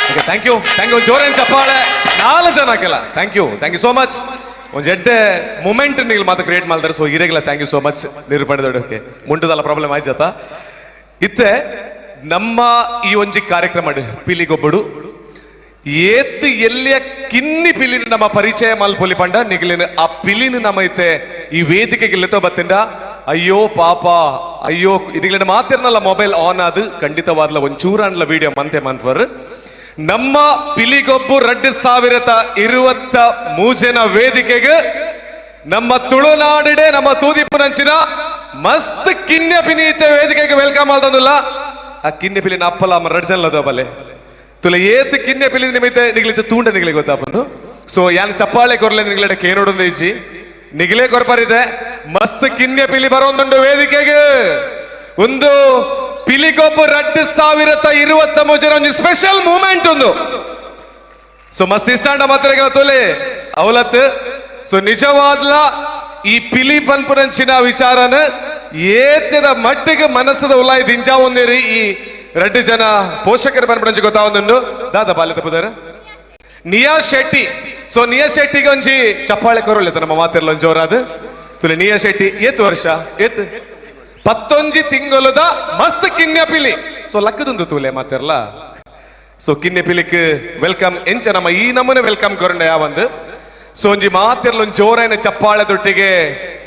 okay, thank you thank you. ಜೋರೇನ್ ಚಪ್ಪಾಳೆ ನಾಲ್ಕು ಜನ ಹಾಕಿಲ್ಲ. Thank you thank you so much. ಒಂಜಿ ಎಡ್ಡೆ ಮೂಮೆಂಟ್ ನೀವು ಮಾತ್ರ ಕ್ರಿಯೇಟ್ ಮಾಡ್ತಾರೆ. ಸೊ ಇರೇಗಿಲ್ಲ, thank you so much ನಿರೂಪಣೆ. ಓಕೆ, ಮುಂಟದಲ್ಲ ಪ್ರಾಬ್ಲಮ್ ಆಯ್ತು. ಇತ್ತೆ ನಮ್ಮ ಈ ಒಂಜಿ ಕಾರ್ಯಕ್ರಮ ಪಿಲಿಗೊಬ್ಬಡು ಏತ್ ಎಲ್ಲಿಯ ಕಿನ್ನಿ ಪಿಲಿನ ನಮ್ಮ ಪರಿಚಯ ಮಲ್ಪೊಲಿ ಪಂಡ ನಿಗಲಿನ ಆ ಪಿಲಿನ ನಮ್ಮ ಇತ್ತೆ ಈ ವೇದಿಕೆಗೆ ಲೆತ್ತೋ ಬತ್ತಿಂಡ. ಅಯ್ಯೋ ಪಾಪ, ಅಯ್ಯೋ ಇದಿಗ್ಲಿನ ಮಾತಿರ್ನಲ್ಲ ಮೊಬೈಲ್ ಆನ್ ಆದು ಖಂಡಿತವಾದ್ಲ ಒಂಚೂರಾನ್ಲ ವಿಡಿಯೋ ಮಂತೆ ಮಂತ್ವರ್. ನಮ್ಮ ಪಿಲಿಗೊಬ್ಬು 2023 ವೇದಿಕೆಗೆ ನಮ್ಮ ತುಳುನಾಡಿಡೆ ನಮ್ಮ ತೂದಿಪ್ಪುನಂಚಿನ ಮಸ್ತ್ ಕಿನ್ಯ ಪಿನೀತೆ ವೇದಿಕೆಗೆ welcome ಆಲ್ತಂದುಲ್ಲ. ಆ ಕಿನ್ಯ ಪಿಲಿನ ಅಪ್ಪಲ ಅಮ್ಮ ರಡ್ ಜನ ಬಲೆ ತುಲ ಏತ್ ಕಿನ್ಯ ಪಿಲಿ ನಿಮಿತ್ತ ನಿಗ್ಲಿತ್ತು ತೂಂಡ ನಿಗ್ಲಿ ಗೊತ್ತಾಪಂದು. ಸೊ ಯಾನ್ ಚಪ್ಪಾಳೆ ಕೊರ್ಲೆ ನಿಗ್ಲಡೆ ಕೇನೋಡೊಂದು ಇಜ್ಜಿ ನಿಗಲೇ ಕೊರ್ಪರಿದೆ. ಮಸ್ತ್ ಕಿನ್ಯ ಪಿಲಿ ಬರೋಂದುಂಡು ವೇದಿಕೆಗೆ. ಒಂದು ಪಿಲಿಗೊಬ್ಬು 2023 ಒಂಜಿ ಸ್ಪೆಷಲ್ ಮೂಮೆಂಟ್ ಒಂದು. ಸೊ ಮಸ್ತ್ ಇಷ್ಟಾಂಡ ಮಾತ್ರ ತೋಲೆ ಅವಲತ್. ಸೊ ನಿಜವಾದ್ಲ ಈ ಪಿಲಿ ಪನ್ಪುನಂಚಿನ ವಿಚಾರನ ಏತದ ಮಟ್ಟಿಗೆ ಮನಸ್ಸದ ಉಲಾಯಿ ದಿಂಜಾ ಒಂದೇರಿ ಈ ರಡ್ಡು ಜನ ಪೋಷಕರ ಪನ್ಪುನಂಚಿ ಗೊತ್ತಾವೊಂದುಂಡು. ದಾದಾ ಬಾಲ್ಯದ ಪುದರ್ ನಿಯಾ ಶೆಟ್ಟಿ. ಸೊ ನಿಯಾ ಶೆಟ್ಟಿಗೆ ಒಂಜಿ ಚಪ್ಪಾಳೆ ಕೊರೊಲ್ಲೆ ನಮ್ಮ ಮಾತಿರ್ಲ ಒಂಜಿ ಜೋರಾದ ತುಲೆ. ನಿಯಾ ಶೆಟ್ಟಿ ಏತ್ ವರ್ಷ? ಏತ್ 19 ತಿಂಗಳುದ ಮಸ್ತ್ ಕಿನ್ಯ ಪಿಲಿ. ಸೊ ಲಕ್ಕದೊಂದು ತೂಲೆ ಮಾತಿರ್ಲ. ಸೊ ಕಿನ್ಯ ಪಿಲಿಕ್ welcome ಎಂಚ ನಮ್ಮ ಈ ನಮೂನೆ welcome ಕೊರಂಡ ಯಾವಂದು. ಸೊ ಒಂಜಿ ಮಾತಿರ್ಲ ಒಂಜಿ ಜೋರಾಯಿನ ಚಪ್ಪಾಳೆ ದೊಟ್ಟಿಗೆ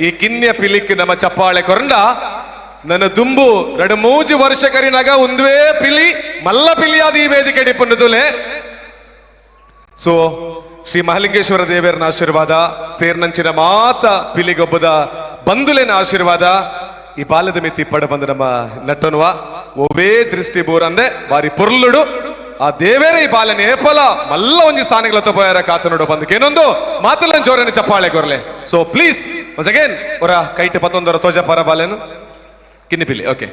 ಈ ಕಿನ್ಯ ಪಿಲಿಕ್ ನಮ್ಮ ಚಪ್ಪಾಳೆ ಕೊರಂಡ. ನನ್ನ ದುಂಬು 2-3 ವರ್ಷ ಕರಿನಾಗ ಒಂದುವೇ ಪಿಲಿ ಮಲ್ಲ ಪಿಲಿಯಾದ ಈ ವೇದಿಕೆ ಡಿಪ್ಪನ್ನು ತುಲೆ. ಸೊ ಶ್ರೀ ಮಹಾಲಿಂಗೇಶ್ವರ ದೇವರನ ಆಶೀರ್ವಾದ ಸೇರ್ನಂಚಿನ ಮಾತ ಪಿಲಿಗೊಬ್ಬದ ಬಂಧುಲೇನ ಆಶೀರ್ವಾದ ಈ ಬಾಲ್ಯದ ಮಿತಿ ಪಡ ಬಂದ ನಮ್ಮ ನಟನುವ ಒವೇ ದೃಷ್ಟಿ ಬೋರಂದೆ ಬಾರಿ ಪೊರ್ಲುಡು ಆ ದೇವೇರ ಈ ಬಾಲ್ಯನ ಏಪಲ ಮಲ್ಲ ಒಂಜಿ ಸ್ಥಾನಗಳ ತಗೋಯಾರ ಕಾತನೋಡು ಬಂದಕ್ಕೇನೊಂದು ಮಾತಲ್ಲ ಜೋರನೆ ಚಪ್ಪಾಳೆ ಕೊರ್ಲೆ. ಸೊ ಪ್ಲೀಸ್ ಒನ್ಸ್ ಅಗೇನ್ ಅವರ ಕೈಟ್ ಪತ್ತೊಂದರ ತೋಜ ಪರ ಬಾಲ್ಯನು ಕಿನ್ನಿ ಪಿಲಿ. Okay,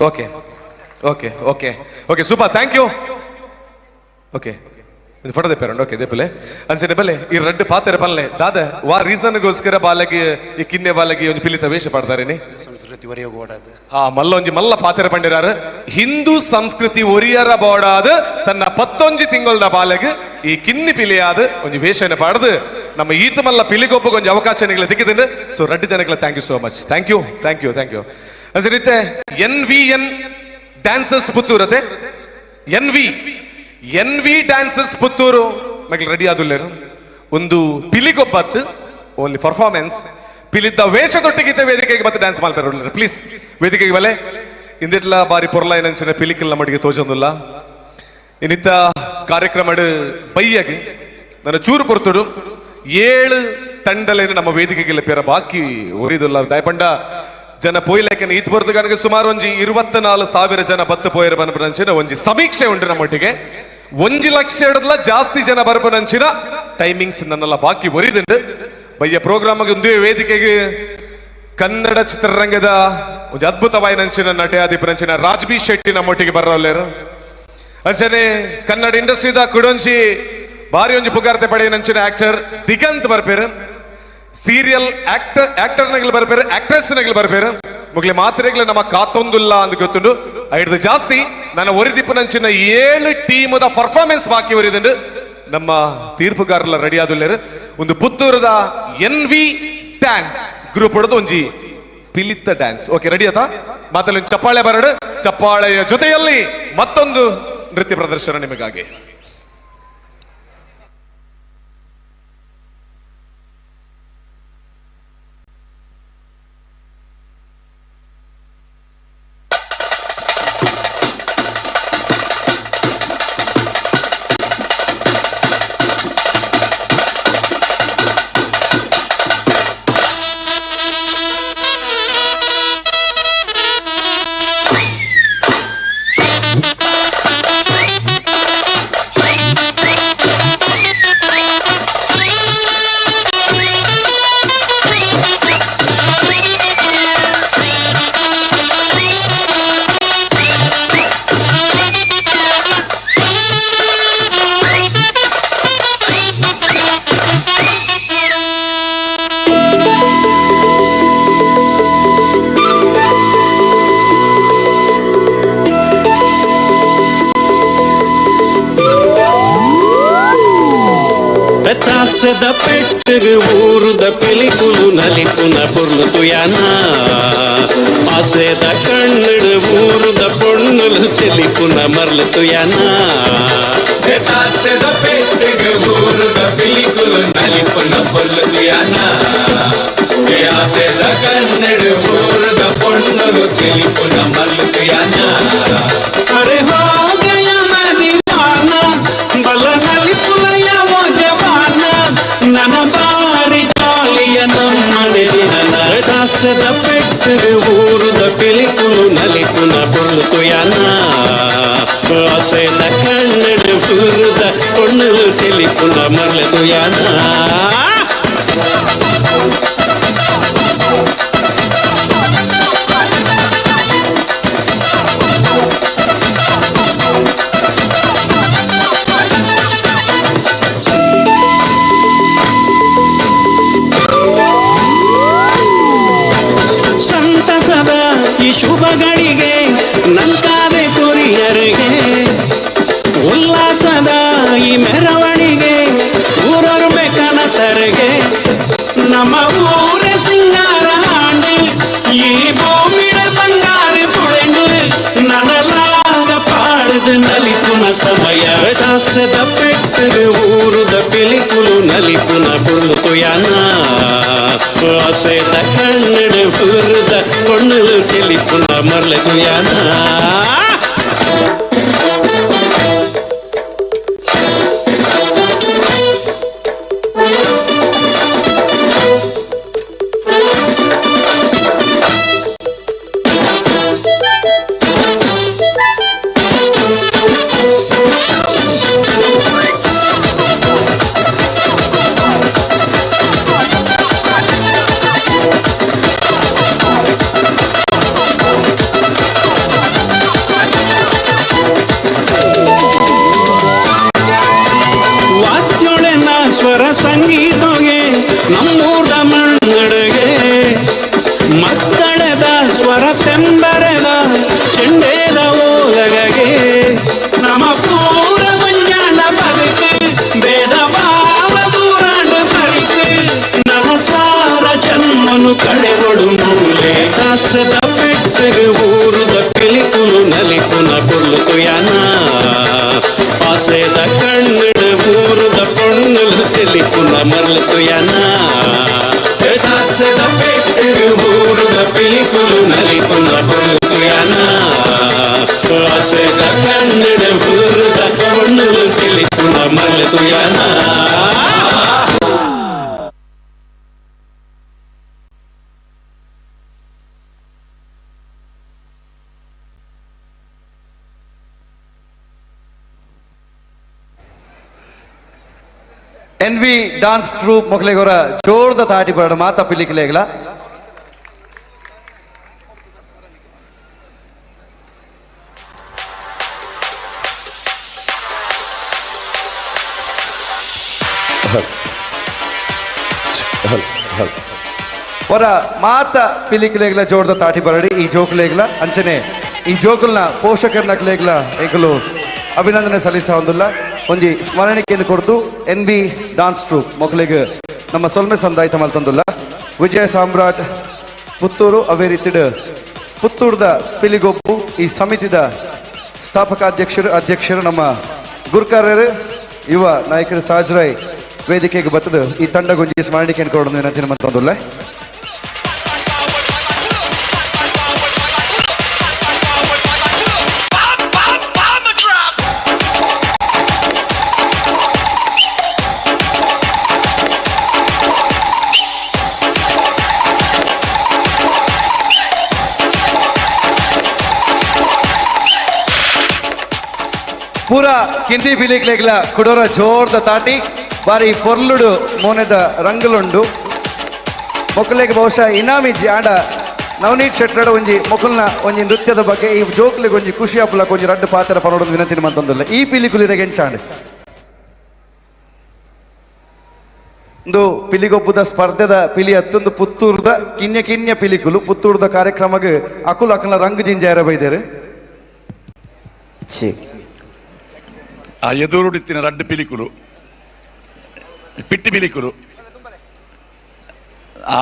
okay okay okay okay super, thank you. Okay, photo ದೆಪ್ಪಾರಂಡು. Okay ದೆಪ್ಪಲೆ ಅಂಚನೆ ಬಲೆ ಈ ರಡ್ಡು ಪಾತ್ರೆ ಪಲ್ಲೆ ದಾದ ವಾ ರೀಸನ್ಗೋಸ್ಕರ ಬಾಲಗಿ ಈ ಕಿನ್ನೆ ಬಾಲಗಿ ಒಂದು ಪಿಲಿತ ವೇಷ ಪಾಡ್ತಾರೆ. ಸಂಸ್ಕೃತಿ ಒರಿಯ. ಹಾ ಮಲ್ಲ ಒಂಜಿ ಮಲ್ಲ ಪಾತ್ರೆ ಪಂಡಿರಾರು ಹಿಂದೂ ಸಂಸ್ಕೃತಿ ಒರಿಯರ ಬೋಡಾದ ತನ್ನ 19 ತಿಂಗಳದ ಬಾಲಗ್ ಈ ಕಿನ್ನಿ ಪಿಲಿಯಾದ ಒಂಜಿ ವೇಷನ ಪಾಡ್ದು ನಮ್ಮ ಈತ ಮಲ್ಲ ಪಿಲಿಗೊಬ್ಬ ಒಂಜಿ ಅವಕಾಶ ನಿಗಲ ತಿಕ್ಕಿದ್ದು. ಸೊ ರಡ್ಡು ಜನಗಳ thank you so much, thank you thank you thank you. ಅದೇ ರೀತಿ N V N dancers Puttur ಅದೇ N V N V dancers Puttur ಮಗಳು ರೆಡಿ ಆದುಲ್ಲೇರು ಒಂದು ಪಿಲಿಗೊಬ್ಬತ್ತು ಓನ್ಲಿ ಪರ್ಫಾರ್ಮೆನ್ಸ್ ಪಿಲಿದ್ದ ವೇಷದೊಟ್ಟಿಗೆ ವೇದಿಕೆಗೆ ಮತ್ತೆ ಡ್ಯಾನ್ಸ್ ಮಾಡ್ತಾರೆ. ಪ್ಲೀಸ್ ವೇದಿಕೆಗೆ ಬಲೆ ಇಂದಿಟ್ಲ ಬಾರಿ ಪೊರ್ಲ ಏನಂಚಿನ ಪಿಲಿಕಿಲ್ಲ ಮಡಿಗೆ ತೋಜೊಂದುಲ್ಲ. ಇನ್ನಿತ್ತ ಕಾರ್ಯಕ್ರಮ ಬೈಯಾಗಿ ನನ್ನ ಚೂರು ಪೊರ್ತುಡು 7 ತಂಡಲೇನು ನಮ್ಮ ವೇದಿಕೆಗೆ ಪೇರ ಬಾಕಿ ಒರಿದುಲ್ಲ. ದಯಪಂಡ ಜನ ಪೋಯ್ಲೇಕನ ಈತ್ ಬರ್ತಗಾನಿಗೆ ಸುಮಾರು ಒಂಜಿ 24,000 ಜನ ಬತ್ತು ಪೋಯರ ಬನಪನಂಚಿನ ಒಂಜಿ ಸಮೀಕ್ಷೆ ಉಂಟು ನಮ್ಮೊಟ್ಟಿಗೆ. 1 ಲಕ್ಷ ಜಾಸ್ತಿ ಜನ ಬರಪನಂಚಿನ ಟೈಮಿಂಗ್ಸ್ ನನ್ನೆಲ್ಲ ಬಾಕಿ ಒರಿದುಂಡು. ಬಯ್ಯ ಪ್ರೋಗ್ರಾಮ್ ಒಂದೇ ವೇದಿಕೆಗೆ ಕನ್ನಡ ಚಿತ್ರರಂಗದ ಒಂದು ಅದ್ಭುತವಾಯಿನಂಚಿನ ನಟೆಯಾದಿಪನಂಚಿನ ರಾಜ್ಬಿ ಶೆಟ್ಟಿ ನಮ್ಮೊಟ್ಟಿಗೆ ಬರೋಲ್ಲೇರು. ಅಂಚನೆ ಕನ್ನಡ ಇಂಡಸ್ಟ್ರಿದ ಕುಡೊಂಜಿ ಭಾರಿ ಒಂಜಿ ಪುಗಾರ್ತೆ ಪಡೆಯನಂಚಿನ ಆಕ್ಟರ್ ದಿಗಂತ್ ಬರ್ಪೇರು. ಸೀರಿಯಲ್ ಆಕ್ಟರ್ ನಗಲು ಬರ್ಪೇರು, ಆಕ್ಟ್ರೆಸ್ ನಗಲು ಬರ್ಪೇರು. ಮುಗ್ಲೆ ಮಾತ್ರೆಗಳು ನಮ್ಮ ಕಾತೊಂದುಲ್ಲ ಅಂತ ಗೊತ್ತುಂಡು. ಐಡ್ದು ಜಾಸ್ತಿ ನನ್ನ ಒರಿದಿಪ್ಪನಂಚಿನ 7 ಟೀಮದ ಪರ್ಫಾರ್ಮೆನ್ಸ್ ಬಾಕಿ ಒರಿದುಂಡು. ನಮ್ಮ ತೀರ್ಪುಗಾರಲ್ಲ ರೆಡಿ ಆದುಲ್ಲೇರು. ಒಂದು ಪುತ್ತೂರದ ಎನ್ ವಿ ಡ್ಯಾನ್ಸ್ ಗ್ರೂಪ್ ಹೊಡೆದು ಒಂಜಿ ಪಿಲಿತ್ತ ಡ್ಯಾನ್ಸ್. ಓಕೆ, ರೆಡಿ ಆತಾ? ಮಾತಲ್ಲಿ ಚಪ್ಪಾಳೆ ಬರಡು. ಚಪ್ಪಾಳೆಯ ಜೊತೆಯಲ್ಲಿ ಮತ್ತೊಂದು ನೃತ್ಯ ಪ್ರದರ್ಶನ ನಿಮಗಾಗಿ. ತಾಸದ ಪೆಟ್ಟಗ ಊರುದ ಪಿಲಿಕುಲು ನಲಿಪುನ ಪೊರ್ಲು ತುಯಾನ ಆಸೆದ ಕಣ್ಣಡು ಊರುದ ಪೊಣ್ಣುಲು ತೆಲಿಪುನ ಮರ್ಲು ತುಯಾನ ತಾಸದ ಪೆಟ್ಟಗ ಊರುದ ಪಿಲಿಕುಲು ನಲಿಪುನ ಪೊರ್ಲು ತುಯಾನ ಆಸೆದ ಕಣ್ಣಡು ಊರುದ ಪೊಣ್ಣುಲು ತೆಲಿಪುನ ಮರ್ಲು ತುಯಾನ. ಅರೆ ಹೋ ಗಯ ದೀವಾನ ಬಲ ನಲಿಪುಲಯ ನನ್ನ ಬಾರಿ ಜಾಲಿಯ ನಮ್ಮನೆ ದಾಸದ ಪೆಟ್ಟಗ ಊರುದ ಪಿಲಿಕುಲು ನಲಿಪುನ ಪೊರ್ಲು ತುಯಾನ ಆಸೆದ ಕಣ್ಣಡು ಊರುದ ಪೊಣ್ಣುಲು ತೆಲಿಪುನ ಮರ್ಲು ತುಯಾನ. ಸಂತಸದ ಈ ಶುಭಗಳಿಗೆ ನಂತಾದೆ ಕೊರಿಯರಿಗೆ ಉಲ್ಲಾಸದ ಈ ಮೆರವಣಿಗೆ ಊರೊರ್ಮೆ ಕನತರಿಗೆ ನಮ್ಮ ಊರ ಸಿಂಗಾರ ಹಾಂಡು ಈ ಭೂಮಿಡ ಬಂಗಾರ ಪುಳೆಂಡು ನನಲಾಗ ಪಾಡದು ನಲಿಪುನ ಸಮಯ. ದಾಸದ ಪೆಟ್ಟಗ ಊರುದ ಪಿಲಿಕುಲು ನಲಿಪುನ ಪೊರ್ಲು ತುಯಾನ ಆಸೆದ ಕಣ್ಣಡು ಊರುದ ಪೊಣ್ಣುಲು ತೆಲಿಪುನ ಮರ್ಲು ತುಯಾನ. ಸ್ವರ ಸಂಗೀತಗೆ ನಮ್ಮೂರ ಮಣ್ಣಡಿಗೆ ಮಕ್ಕಳದ ಸ್ವರ ತೆಂಬರದ ಚೆಂಡೇದ ಓಲಗಗೆ ನಮ್ಮ ಪೂರ ಮಂಜಾನ ಬದುಕು ಭೇದ ಭಾವ ದೂರಾಂಡು ಬರಿಕು ನನ ಸಾರ ಜನ್ಮನು ಕಡೆಗೊಡು ಮೂಲೆ. ದಾಸದ ಪೆಟ್ಟಗ ಊರುದ ಪಿಲಿಕುಲು ನಲಿಪುನ ಪೊರ್ಲು ತುಯಾನ ಆಸೆದ ಕಣ್ಣಡು ಊರುದ ಪೊಣ್ಣುಲು ತೆಲಿಪುನ ಮರ್ಲು ತುಯಾನ. ದಾಸದ ಪೆಟ್ಟಗ ಊರುದ ಪಿಲಿಕುಲು ನಲಿಪುನ ಪೊರ್ಲು ತುಯಾನ ಆಸೆದ ಕಣ್ಣಡು ಊರುದ ಪೊಣ್ಣುಲು ತೆಲಿಪುನ ಮರ್ಲು ತುಯನ. ಎನ್ ವಿ ಡಾನ್ಸ್ ಟ್ರೂಪ್ ಮೊಕಲೆಗೋರ ಜೋರ್ದ ತಾಟಿ ಬರಡ ಮಾತಾ ಪಿಲಿಕ್ಲೇಗ್ಲ. ವರ ಮಾತ ಪಿಲಿಕ್ಲೇಗ್ಲ ಜೋರ್ದ ತಾಟಿ ಬರಡಿ ಈ ಜೋಕುಲೇಗ್ಲ ಅಂಚನೆ ಈ ಜೋಕುಲ್ನ ಪೋಷಕರ್ನಕ್ಲೇಗ್ಲ ಎಂಕುಲು ಅಭಿನಂದನೆ ಸಲ್ಲಿಸ ಹೊಂದಿಲ್ಲ. ಒಂಜಿ ಸ್ಮರಣಿಕೆಯನ್ನು ಕೊಡ್ದು ಎನ್ ವಿ ಡಾನ್ಸ್ ಟ್ರೂಪ್ ಮೊಕಲಿಗೆ ನಮ್ಮ ಸೊಲ್ಮೆ ಸಂದಾಯಿತ ಮಲ್ತಂದುಲ್ಲ. ವಿಜಯ ಸಾಮ್ರಾಟ್ ಪುತ್ತೂರು ಅವೇ ರೀತಿಡ್ ಪುತ್ತೂರ್ದ ಪಿಲಿಗೊಪ್ಪು ಈ ಸಮಿತಿದ ಸ್ಥಾಪಕಾಧ್ಯಕ್ಷರು ಅಧ್ಯಕ್ಷರು ನಮ್ಮ ಗುರುಕಾರ್ಯರು ಯುವ ನಾಯಕರು ಸಹಜರಾಯ್ ವೇದಿಕೆಗೆ ಬತ್ತದು ಈ ತಂಡಗೊಂಜಿ ಸ್ಮರಣಿಕೆಯನ್ನು ಕೊಡೋದು ವಿನಂತಿ ಮತ್ತೊಂದುಲ್ಲ. ಪೂರ ಕಿಂದಿ ಪಿಲಿಕ್ಲೆಗ್ಲ ಕುಡೋರ ಜೋರ್ದ ತಾಟಿ ಬಾರಿ ಪೊರ್ಲುಡು ಮೋನೆದ ರಂಗುಲುಂಡು. ಮೊಕಲೆಗ್ ಬಹುಶಃ ಇನಾಮಿಜಿ ಆಂಡ ನವನೀತ್ ಶೆಟ್ಟಡ ಒಂಜಿ ಮೊಕಲ್ನ ಒಂಜಿ ನೃತ್ಯದ ಬಗ್ಗೆ ಈ ಜೋಕ್ಲೆಗ್ ಒಂಜಿ ಖುಷಿ ಆಪುಲಕ ಒಂಜಿ ರಡ್ಡು ಪಾತ್ರ ಪನೋಡೊಂದು ವಿನಂತಿ ಮಂತೊಂದುಲ್ಲ. ಈ ಪಿಲಿಕುಲಿರೆಗ್ ಎಂಚಾಂಡ್ ಇಂದು ಪಿಲಿಗೊಬ್ಬದ ಸ್ಪರ್ಧೆದ ಪಿಲಿ ಅತ್ತೊಂದು ಪುತ್ತೂರ್ದ ಕಿನ್ಯ ಕಿನ್ಯ ಪಿಲಿಕುಲು ಪುತ್ತೂರ್ದ ಕಾರ್ಯಕ್ರಮಗ್ ಅಕುಲು ಅಕಲ್ನ ರಂಗು ಜಿಂಜಾರ ಬೈದೇರು. ಆ ಎದುರುಡಿತ್ತಿನ ರಡ್ಡು ಪಿಲಿಕುಲು ಪಿಟ್ಟಿ ಪಿಲಿಕುಲು ಆ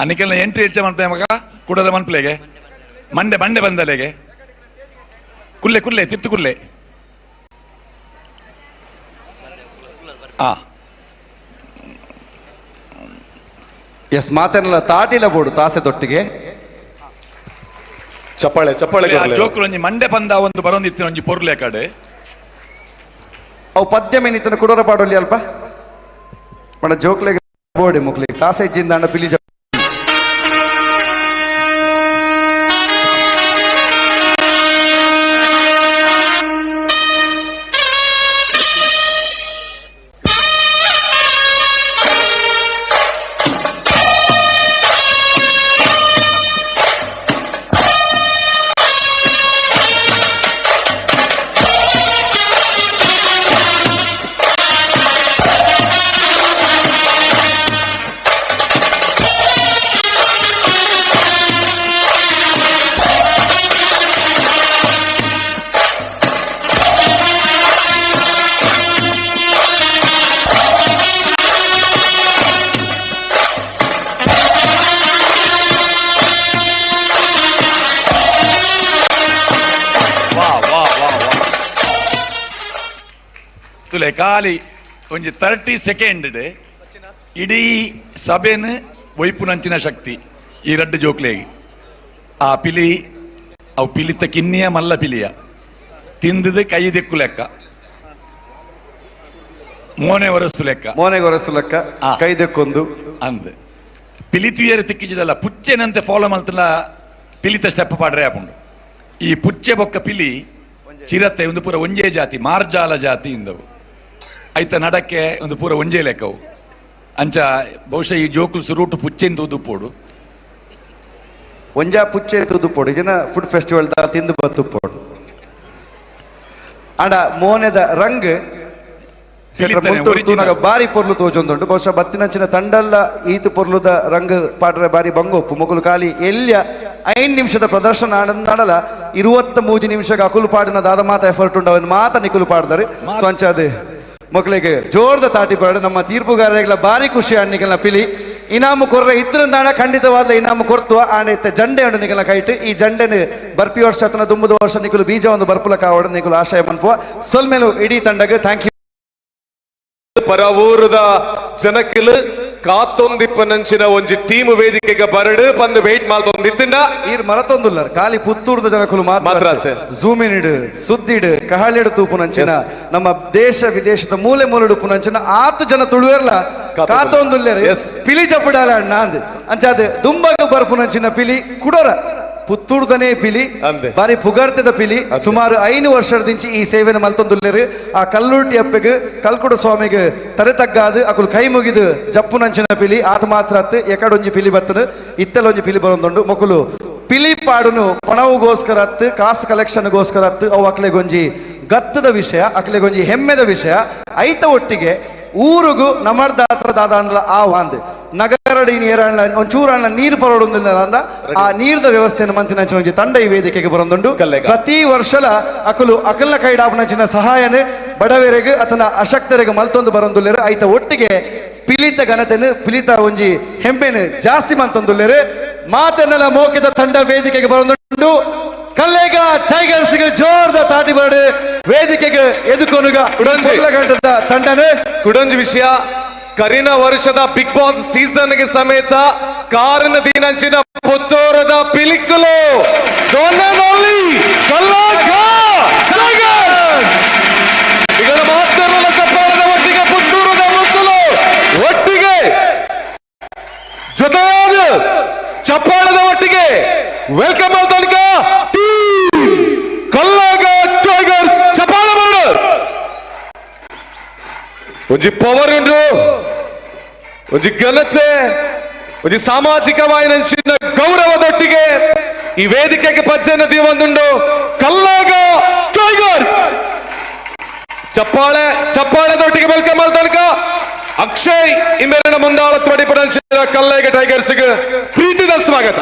ಅನಿಕೆಲ್ಲ ಎಂಟ್ರಿ ಹೆಚ್ಚ ಮನ್ಪೆ ಮಗ ಕುಡದ ಮನ್ಪ್ಲೆಗೆ ಮಂಡೆ ಮಂಡೆ ಬಂದಲೆಗೆ ಕುಲ್ಲೆ ಕುಲ್ಲೆ ತಿರ್ತು ಕುಲ್ಲೆ ಆ ಎಸ್ ಮಾತೇನಲ್ಲ ತಾಟಿಲ ಬೋಡು ತಾಸೆ ದೊಟ್ಟಿಗೆ ಚಪ್ಪಾಳೆ ಚಪ್ಪಾಳೆ. ಜೋಕುಲು ಒಂಜಿ ಮಂಡೆ ಬಂದ ಒಂದು ಬರೊಂದಿತ್ತಿನ ಒಂಜಿ ಪೊರ್ಲೆ ಕಡೆ ಅವು ಪದ್ಯ ಮೇನಿತನ ಕುಡೋರ ಪಾಡೊಲಿ ಅಲ್ಪ ಪಂಡ ಜೋಕ್ಲೆಗ್ ಬೋಡಿ ಮುಕ್ಲಿ ತಾಸೆ ಇಜ್ಜಿಂದ ಪಿಲಿ ತುಲೆ ಖಾಲಿ ಒಂಜಿ 30 ಸೆಕೆಂಡ್ ಇಡೀ ಸಭೆನ ಒಯ್ಪುನಂಚಿನ ಶಕ್ತಿ ಈ ರಡ್ಡು ಜೋಕ್ಲೆಗ್. ಆ ಪಿಲಿ ಅವು ಪಿಲಿತ ಕಿನ್ನಿಯ ಮಲ್ಲ ಪಿಲಿಯ ತಿಂದದ ಕೈ ದಿಕ್ಕು ಲೆಕ್ಕ ಮೋನೆ ಒರಸು ಲೆಕ್ಕ ಮೋನೆ ಒರಸು ಲೆಕ್ಕ ಕೈ ದಿಕ್ಕೊಂದು ಅಂದ್ ಪಿಲಿ ತುಯರೆ ತಿಕ್ಕಿಜಿಡಲ್ಲ ಪುಚ್ಚೆನಂತೆ ಫಾಲೋ ಮಲ್ತಲ ಪಿಲಿತ ಸ್ಟೆಪ್ ಪಾಡ್ರೆ ಆಪುಂಡು. ಈ ಪುಚ್ಚೆ ಬೊಕ್ಕ ಪಿಲಿ ಚಿರತೆ ಒಂದು ಪೂರ ಒಂಜೇ ಜಾತಿ ಮಾರ್ಜಾಲ ಜಾತಿ ಇಂದವು ಐತ ನಡಕ್ಕೆ ಒಂದು ಪೂರ ಒಂಜೇ ಲೆಕ್ಕವು ಅಂಚ ಬಹುಶಃ ಈ ಜೋಕುಲು ಸುರೂಟು ಪುಚ್ಚೆನ್ ತೂದುಪೋಡು ಒಂಜಾ ಪುಚ್ಚೆ ತೂದುಪೋಡು ಇದನ್ನ ಫುಡ್ ಫೆಸ್ಟಿವಲ್ ದ ತಿಂದು ಬತ್ತುಪೋಡು ಅಂಡ ಮೋನೆದ ರಂಗ್ ಬಾರಿ ಪೊರ್ಲು ತೋಜೊಂದುಂಡು. ಬಹುಶಃ ಬತ್ತಿನಂಚಿನ ತಂಡಲ್ಲ ಈತು ಪೊರ್ಲುದ ರಂಗ್ ಪಾಡ್ರೆ ಬಾರಿ ಬಂಗೋಪ್ಪು ಮೊಗಲು ಖಾಲಿ ಎಲ್ಲಿಯ 5 ನಿಮಿಷದ ಪ್ರದರ್ಶನ ಆಡಲ್ಲ 23 ನಿಮಿಷಕ್ಕೆ ಅಕುಲು ಪಾಡಿನ ದಾದ ಮಾತ ಎಫರ್ಟ್ ಉಂಡು ಅವನು ಮಾತ ನಿಕುಲು ಪಾಡ್ದಾರೆ. ಸೊ ಅಂಚಾದ ಮಕ್ಕಳಿಗೆ ಜೋರ್ದ ತಾಟಿ ಪಾಡು ನಮ್ಮ ತೀರ್ಪುಗಾರರಿಗೆಲ್ಲ ಬಾರಿ ಖುಷಿ ಅಣ್ಣಿಗೆಲ್ಲ ಪಿಲಿ ಇನಾಮು ಕೊರ್ರೆ ಇದ್ರಂದಾಣ ಖಂಡಿತವಾದ ಇನಾಮು ಕೊರ್ತುವ ಆಣ ಇತ್ತ ಜಂಡೆ ಉಂಡು ನಿಕಲ ಕೈಟ್ ಈ ಜಂಡೆನು ಬರ್ಪಿ ವರ್ಷ ಅತನ ದುಂಬುದ ವರ್ಷ ನಿಕುಲು ಬೀಜ ಒಂದು ಬರ್ಪುಲ ಕಾವಡು ನಿಕುಲು ಆಶಯ ಮನ್ಪುವ ಸೊಲ್ಮೇಲು ಇಡೀ ತಂಡಗೆ thank you. ಪರವೂರದ ಜನಕಿಲು ಕಾತೊಂದಿಪ್ಪನಂಚಿನ ಒಂಜಿ ಟೀಮ್ ವೇದಿಕೆಗೆ ಬರಡು ಪಂದ್ ವೇಟ್ ಮಾಲ್ತೊಂದಿತ್ತಿಂಡ. ಈರ್ ಮರತೊಂದುಲ್ಲರ್ ಖಾಲಿ ಪುತ್ತೂರ್ದ ಜನಕುಲು ಮಾತ್ರ ಝೂಮಿನಿಡು ಸುದ್ದಿಡು ಕಹಳಿಡು ತೂಪುನಂಚಿನ ನಮ್ಮ ದೇಶ ವಿದೇಶದ ಮೂಲೆ ಮೂಲೆ ಉಪ್ಪುನಂಚಿನ ಆತು ಜನ ತುಳುವೆರ್ಲ ಕಾತೊಂದುಲ್ಲೆರ್ ಪಿಲಿ ಜಪುಡಾಲ ಅಣ್ಣ ಅಂದ್. ಅಂಚಾದ ದುಂಬಗ ಬರ್ಪುನಂಚಿನ ಪಿಲಿ ಕುಡೋರ ಪುತ್ತೂರ್ದನೇ ಪಿಲಿ, ಬಾರಿ ಪುಗರ್ತೆದ ಪಿಲಿ. ಸುಮಾರು 5 ವರ್ಷದಿಂಚಿ ಈ ಸೇವೆನ ಮಲ್ತೊಂದುಲ್ಲೆರ್. ಆ ಕಲ್ಲುರ್ಟಿ ಅಪ್ಪೆಗ್ ಕಲ್ಕುಡ ಸ್ವಾಮಿಗೆ ತರೆ ತಗ್ಗಾದು ಅಕುಲು ಕೈ ಮುಗಿದು ಜಪ್ಪುನಂಚಿನ ಪಿಲಿ. ಆತ ಮಾತ್ರ ಅತ್ತು ಎಕಡೊಂಜಿ ಪಿಲಿ ಬತ್ತನು ಇತ್ತಲೊಂಜಿ ಪಿಲಿ ಬರೊಂದುಂಡು. ಮೊಕುಲು ಪಿಲಿ ಪಾಡುನು ಪಣವುಗೋಸ್ಕರ ಅತ್ತು, ಕಾಸು ಕಲೆಕ್ಷನ್ಗೋಸ್ಕರ ಅತ್ತು, ಅವು ಅಕ್ಲೆಗೊಂಜಿ ಗತ್ತದ ವಿಷಯ, ಅಕ್ಲೆಗೊಂಜಿ ಹೆಮ್ಮೆದ ವಿಷಯ. ಐತ ಒಟ್ಟಿಗೆ ಊರುಗು ನಮರ್ದಾತ್ರ ದಾದಾಂಡ್ಲ ಆ ವಾಂದ್ ನಗರಡಿ ನೀರಣ್ಣ ಒಂಚೂರಣ್ಣ ನೀರು ಪರೊಡುಂದಿಲ್ಲ ಆ ನೀರ್ದ ವ್ಯವಸ್ಥೆಯನ್ನು ಮಂತಿನಂಚಿನ ಒಂಜಿ ತಂಡ ಈ ವೇದಿಕೆಗೆ ಬರೊಂದುಂಡು. ಪ್ರತಿ ವರ್ಷಲ ಅಕುಲು ಅಕಲ್ನ ಕೈಡಾಪನಂಚಿನ ಸಹಾಯನೆ ಬಡವರೆಗೆ ಅತನ ಅಶಕ್ತರಿಗೆ ಮಲ್ತೊಂದು ಬರೊಂದುಲ್ಲೆರು. ಐತ ಒಟ್ಟಿಗೆ ಪಿಲಿತ ಘನತೆನು ಪಿಲಿತ ಒಂಜಿ ಹೆಮ್ಮೆನು ಜಾಸ್ತಿ ಮಂತೊಂದುಲ್ಲೆರು. ಮಾತೆನ್ನೆಲ್ಲ ಮೋಕೆದ ತಂಡ ವೇದಿಕೆಗೆ ಬರೊಂದುಂಡು. ಕಲ್ಲೇಗ ಟೈಗರ್ಸ್ ಜೋರ್ದ ತಾಟಿ ಬರಡು ವೇದಿಕೆಗೆ ಎದುಕೊನುಗ ಗಂಟದ ತಂಡನೆ. ಕುಡೊಂಜಿ ವಿಷಯ, ಕರಿನ ವರ್ಷದ ಬಿಗ್ ಬಾಸ್ ಸೀಸನ್ಗೆ ಸಮೇತ ಕಾರಿನ ದಿನಂಚಿನ ಪುತ್ತೂರದ ಪಿಲಿಕುಲು ಮಾತ್ರಲ್ಲ ಒಟ್ಟಿಗೆ ಪುತ್ತೂರದ ಮುತ್ತುಲು ಒಟ್ಟಿಗೆ ಜೊತೆಯಾದ ಚಪ್ಪಾಳದ ಒಟ್ಟಿಗೆ welcome ತನಕ ಕಲ್ಲಾಗ ಟೈಗರ್ಸ್ ಚಪ್ಪಾಳ ಬರಡು. ಒಂಜಿ ಪವರ್ ಉಂಡು, ಒಂಜಿ ಘನತೆ, ಒಂಜಿ ಸಾಮಾಜಿಕವಾಯಿನಂಚಿನ ಗೌರವದೊಟ್ಟಿಗೆ ಈ ವೇದಿಕೆಗೆ ಪಜ್ಜೆಯನ್ನು ದೀವೊಂದುಂಡು ಕಲ್ಲಾಗ ಟೈಗರ್ಸ್. ಚಪ್ಪಾಳೆ ಚಪ್ಪಾಳೆದೊಟ್ಟಿಗೆ welcome ತನಕ ಅಕ್ಷಯ್ ಇಮ್ಮೆರನ ಮುಂದಾಳ ತ್ವಡಿಪಡಂಚಿನ ಕಲ್ಲೇಗ ಟೈಗರ್ಸ್ ಪ್ರೀತಿದ ಸ್ವಾಗತ.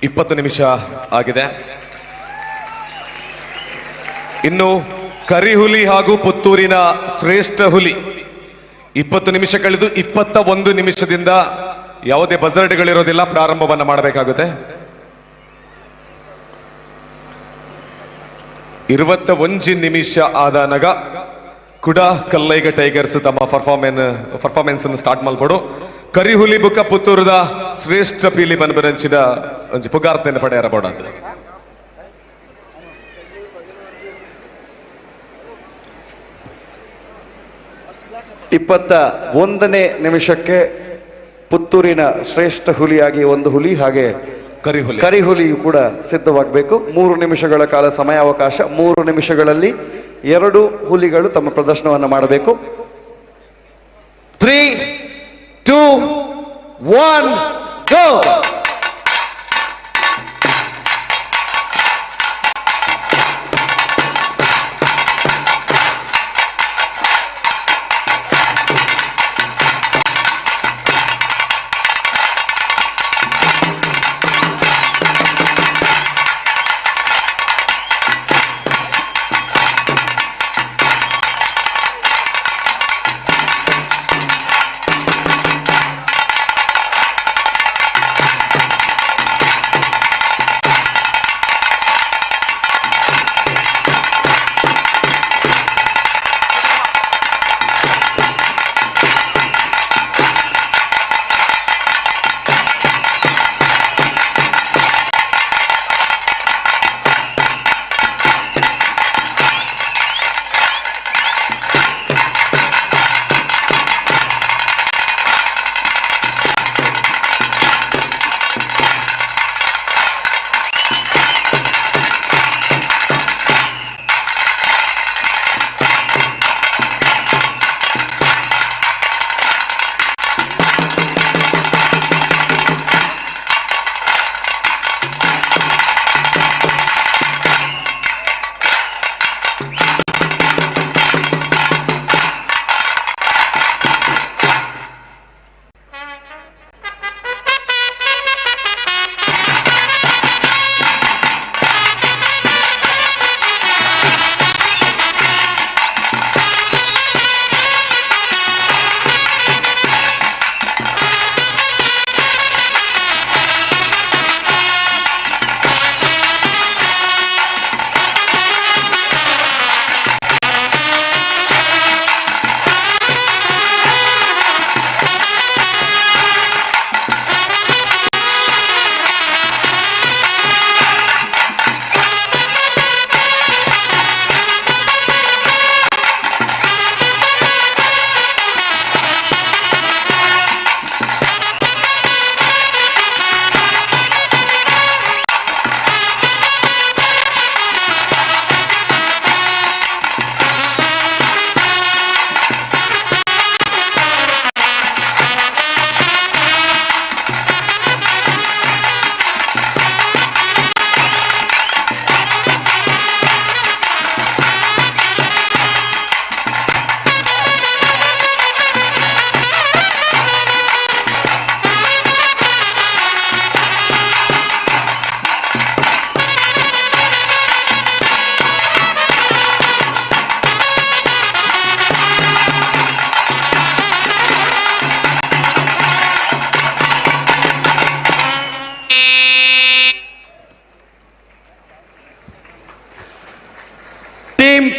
20 ನಿಮಿಷ ಆಗಿದೆ. ಇನ್ನು ಕರಿಹುಲಿ ಹಾಗೂ ಪುತ್ತೂರಿನ ಶ್ರೇಷ್ಠ ಹುಲಿ 20 ನಿಮಿಷ ಕಳೆದು 21 ನಿಮಿಷದಿಂದ ಯಾವುದೇ ಬಜರ್ಟ್ಗಳಿರೋದಿಲ್ಲ, ಪ್ರಾರಂಭವನ್ನ ಮಾಡಬೇಕಾಗುತ್ತೆ. 21 ನಿಮಿಷ ಆದನಗ ಕುಡ ಕಲ್ಲೈಗ ಟೈಗರ್ಸ್ ತಮ್ಮ ಪರ್ಫಾರ್ಮೆನ್ಸ್ ಅನ್ನು ಸ್ಟಾರ್ಟ್ ಮಾಡ್ಬೋದು. ಕರಿಹುಲಿ ಬುಕ್ಕ ಪುತ್ತೂರದ ಶ್ರೇಷ್ಠ ಪೀಲಿ ಬನ್ಬರಂಚಿನ ಒಂಜಿ ಪುಗಾರ್ತೆಯನ್ನು ಪಡೆಯರಬೋಡಾದ. 21ನೇ ನಿಮಿಷಕ್ಕೆ ಪುತ್ತೂರಿನ ಶ್ರೇಷ್ಠ ಹುಲಿಯಾಗಿ ಒಂದು ಹುಲಿ ಹಾಗೆ ಕರಿಹುಲಿ ಕರಿಹುಲಿಯು ಕೂಡ ಸಿದ್ಧವಾಗಬೇಕು. 3 ನಿಮಿಷಗಳ ಕಾಲ ಸಮಯಾವಕಾಶ. 3 ನಿಮಿಷಗಳಲ್ಲಿ 2 ಹುಲಿಗಳು ತಮ್ಮ ಪ್ರದರ್ಶನವನ್ನು ಮಾಡಬೇಕು. 3, 2, 1, ಗೋ!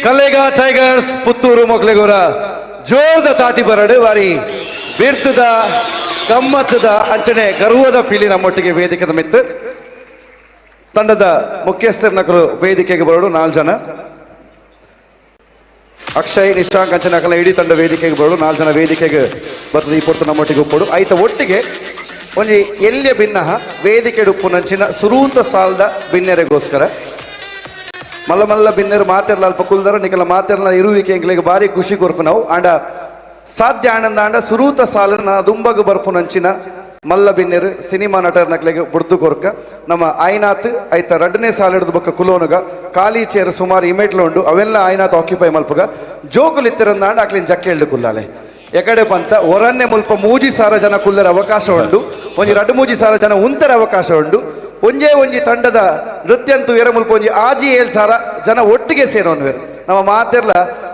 ಕಲೆಗ ಟೈಗರ್ಸ್ ಪುತ್ತೂರು ಮೊಕ್ಲೆಗೌರ ಜೋರದ ತಾಟಿ ಬರಡು ವಾರಿ ಬಿರ್ತದ ಗಮ್ಮತ್ತದ ಅಂಚನೆ ಗರ್ವದ ಪೀಲಿ ನಮ್ಮೊಟ್ಟಿಗೆ ವೇದಿಕೆದ ಮಿತ್ತು ತಂಡದ ಮುಖ್ಯಸ್ಥರನಕರು ವೇದಿಕೆಗೆ ಬರೋಡು 4 ಜನ. ಅಕ್ಷಯ್, ನಿಶಾಂಕ್, ಅಂಚನೆ ಅಕಲ ಇಡೀ ತಂಡ ವೇದಿಕೆಗೆ ಬರೋಡು 4 ಜನ ವೇದಿಕೆಗೆ ಬರ್ತದೆ. ಈ ಪೊರ್ತು ನಮ್ಮೊಟ್ಟಿಗೆ ಉಪ್ಪೋಡು ಆಯ್ತ ಒಟ್ಟಿಗೆ ಒಂಜಿ ಎಲ್ಲಿಯ ಭಿನ್ನಹ ವೇದಿಕೆ ಉಪ್ಪು ನಂಚಿನ ಸುರೂತ ಸಾಲದ ಬಿನ್ನೆರೆಗೋಸ್ಕರ ಮಲ್ಲ ಮಲ್ಲ ಬಿನ್ನೆರು ಮಾತೆರ್ಲ ಅಲ್ಪ ಕುಲ್ದರ ನಿಕಲ ಮಾತೆರ್ಲ ಇರುವಿಕೆ ಎಂಕ್ಲೆಗ್ ಬಾರಿ ಖುಷಿ ಕೊರ್ಪು ನಾವು. ಆಂಡ ಸಾಧ್ಯ ಆನಂದ ಆಂಡ ಸುರೂತ ಸಾಲನ ದುಂಬಗು ಬರ್ಪು ನಂಚಿನ ಮಲ್ಲ ಬಿನ್ನೆರು ಸಿನಿಮಾ ನಟರ್ ನಕ್ಲೆಗ್ ಬುಡ್ದು ಕೊರ್ಕ ನಮ್ಮ ಆಯ್ನಾಥ್ ಐತ 2ನೇ ಸಾಲ ಹಿಡಿದು ಬೊಕ್ಕ ಕುಲೋನುಗ ಖಾಲಿ ಚೇರ್ ಸುಮಾರು ಇಮೇಟ್ಲು ಉಂಡು ಅವೆಲ್ಲ ಆಯ್ನಾಥ್ ಆಕ್ಯುಪೈ ಮಲ್ಪುಗ ಜೋಕುಲು ಇತ್ತಿರಂದ ಆಂಡ ಅಕ್ಲಿನ್ ಜಕ್ಕೆಳ್ದು ಕುಲ್ಲಾಲೆ ಎಕಡೆ ಪಂತ ಒರನ್ನೆ ಮುಲ್ಪ 3,000 ಜನ ಕುಲ್ಲರ ಅವಕಾಶ ಉಂಡು, ಒಂಜಿ 2-3 ಸಾವಿರ ಜನ ಉಂತರ ಅವಕಾಶ ಉಂಡು. ಒಂಜೇ ಒಂಜಿ ತಂಡದ ನೃತ್ಯಂತು ಎರ ಮುಲ್ಪ ಒಂಜಿ ಆಜಿ ಏಳ್ ಸಾರ ಜನ ಒಟ್ಟಿಗೆ ಸೇರೋನ್ವೇರು. ನಮ್ಮ ಮಾತೆರ್ಲ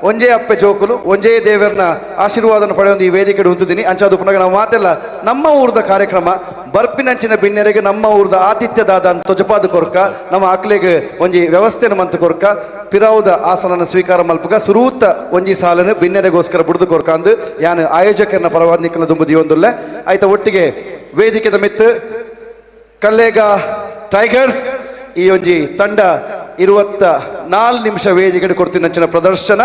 ಒಂಜೇ ಅಪ್ಪೆ ಜೋಕುಲು ಒಂಜೇ ದೇವರನ ಆಶೀರ್ವಾದನ ಪಡೆಯೊಂದು ಈ ವೇದಿಕೆ ಉಂತಿದ್ದೀನಿ. ಅಂಚಾದು ಪುನಗ ನಾವು ಮಾತೆಲ್ಲ ನಮ್ಮ ಊರದ ಕಾರ್ಯಕ್ರಮ ಬರ್ಪಿನಂಚಿನ ಬಿನ್ನೆರೆಗೆ ನಮ್ಮ ಊರದ ಆತಿಥ್ಯದಾದ ತೊಜಪಾದ ಕೊರ್ಕ ನಮ್ಮ ಅಕ್ಲೆಗ್ ಒಂಜಿ ವ್ಯವಸ್ಥೆನ ಮಂತ್ ಕೊರ್ಕ ಪಿರಾವುದ ಆಸನನ ಸ್ವೀಕಾರ ಮಲ್ಪುಗ ಸುರೂತ ಒಂಜಿ ಸಾಲನ ಬಿನ್ನೆರೆಗೋಸ್ಕರ ಬುಡ್ದು ಕೊರ್ಕ ಅಂದು ಯಾನು ಆಯೋಜಕರನ್ನ ಪರವಾದ ನಿಕ್ಕನ ದುಂಬು ದಿಯೊಂದುಲ್ಲೆ. ಆಯ್ತ ಒಟ್ಟಿಗೆ ವೇದಿಕೆದ ಮಿತ್ತು ಕಲ್ಲೇಗ ಟೈಗರ್ಸ್ ಈ ಒಂಜಿ ತಂಡ 24 ನಿಮಿಷ ವೇದಿಕೆ ಕೊಡ್ತೀನಿ ಪ್ರದರ್ಶನ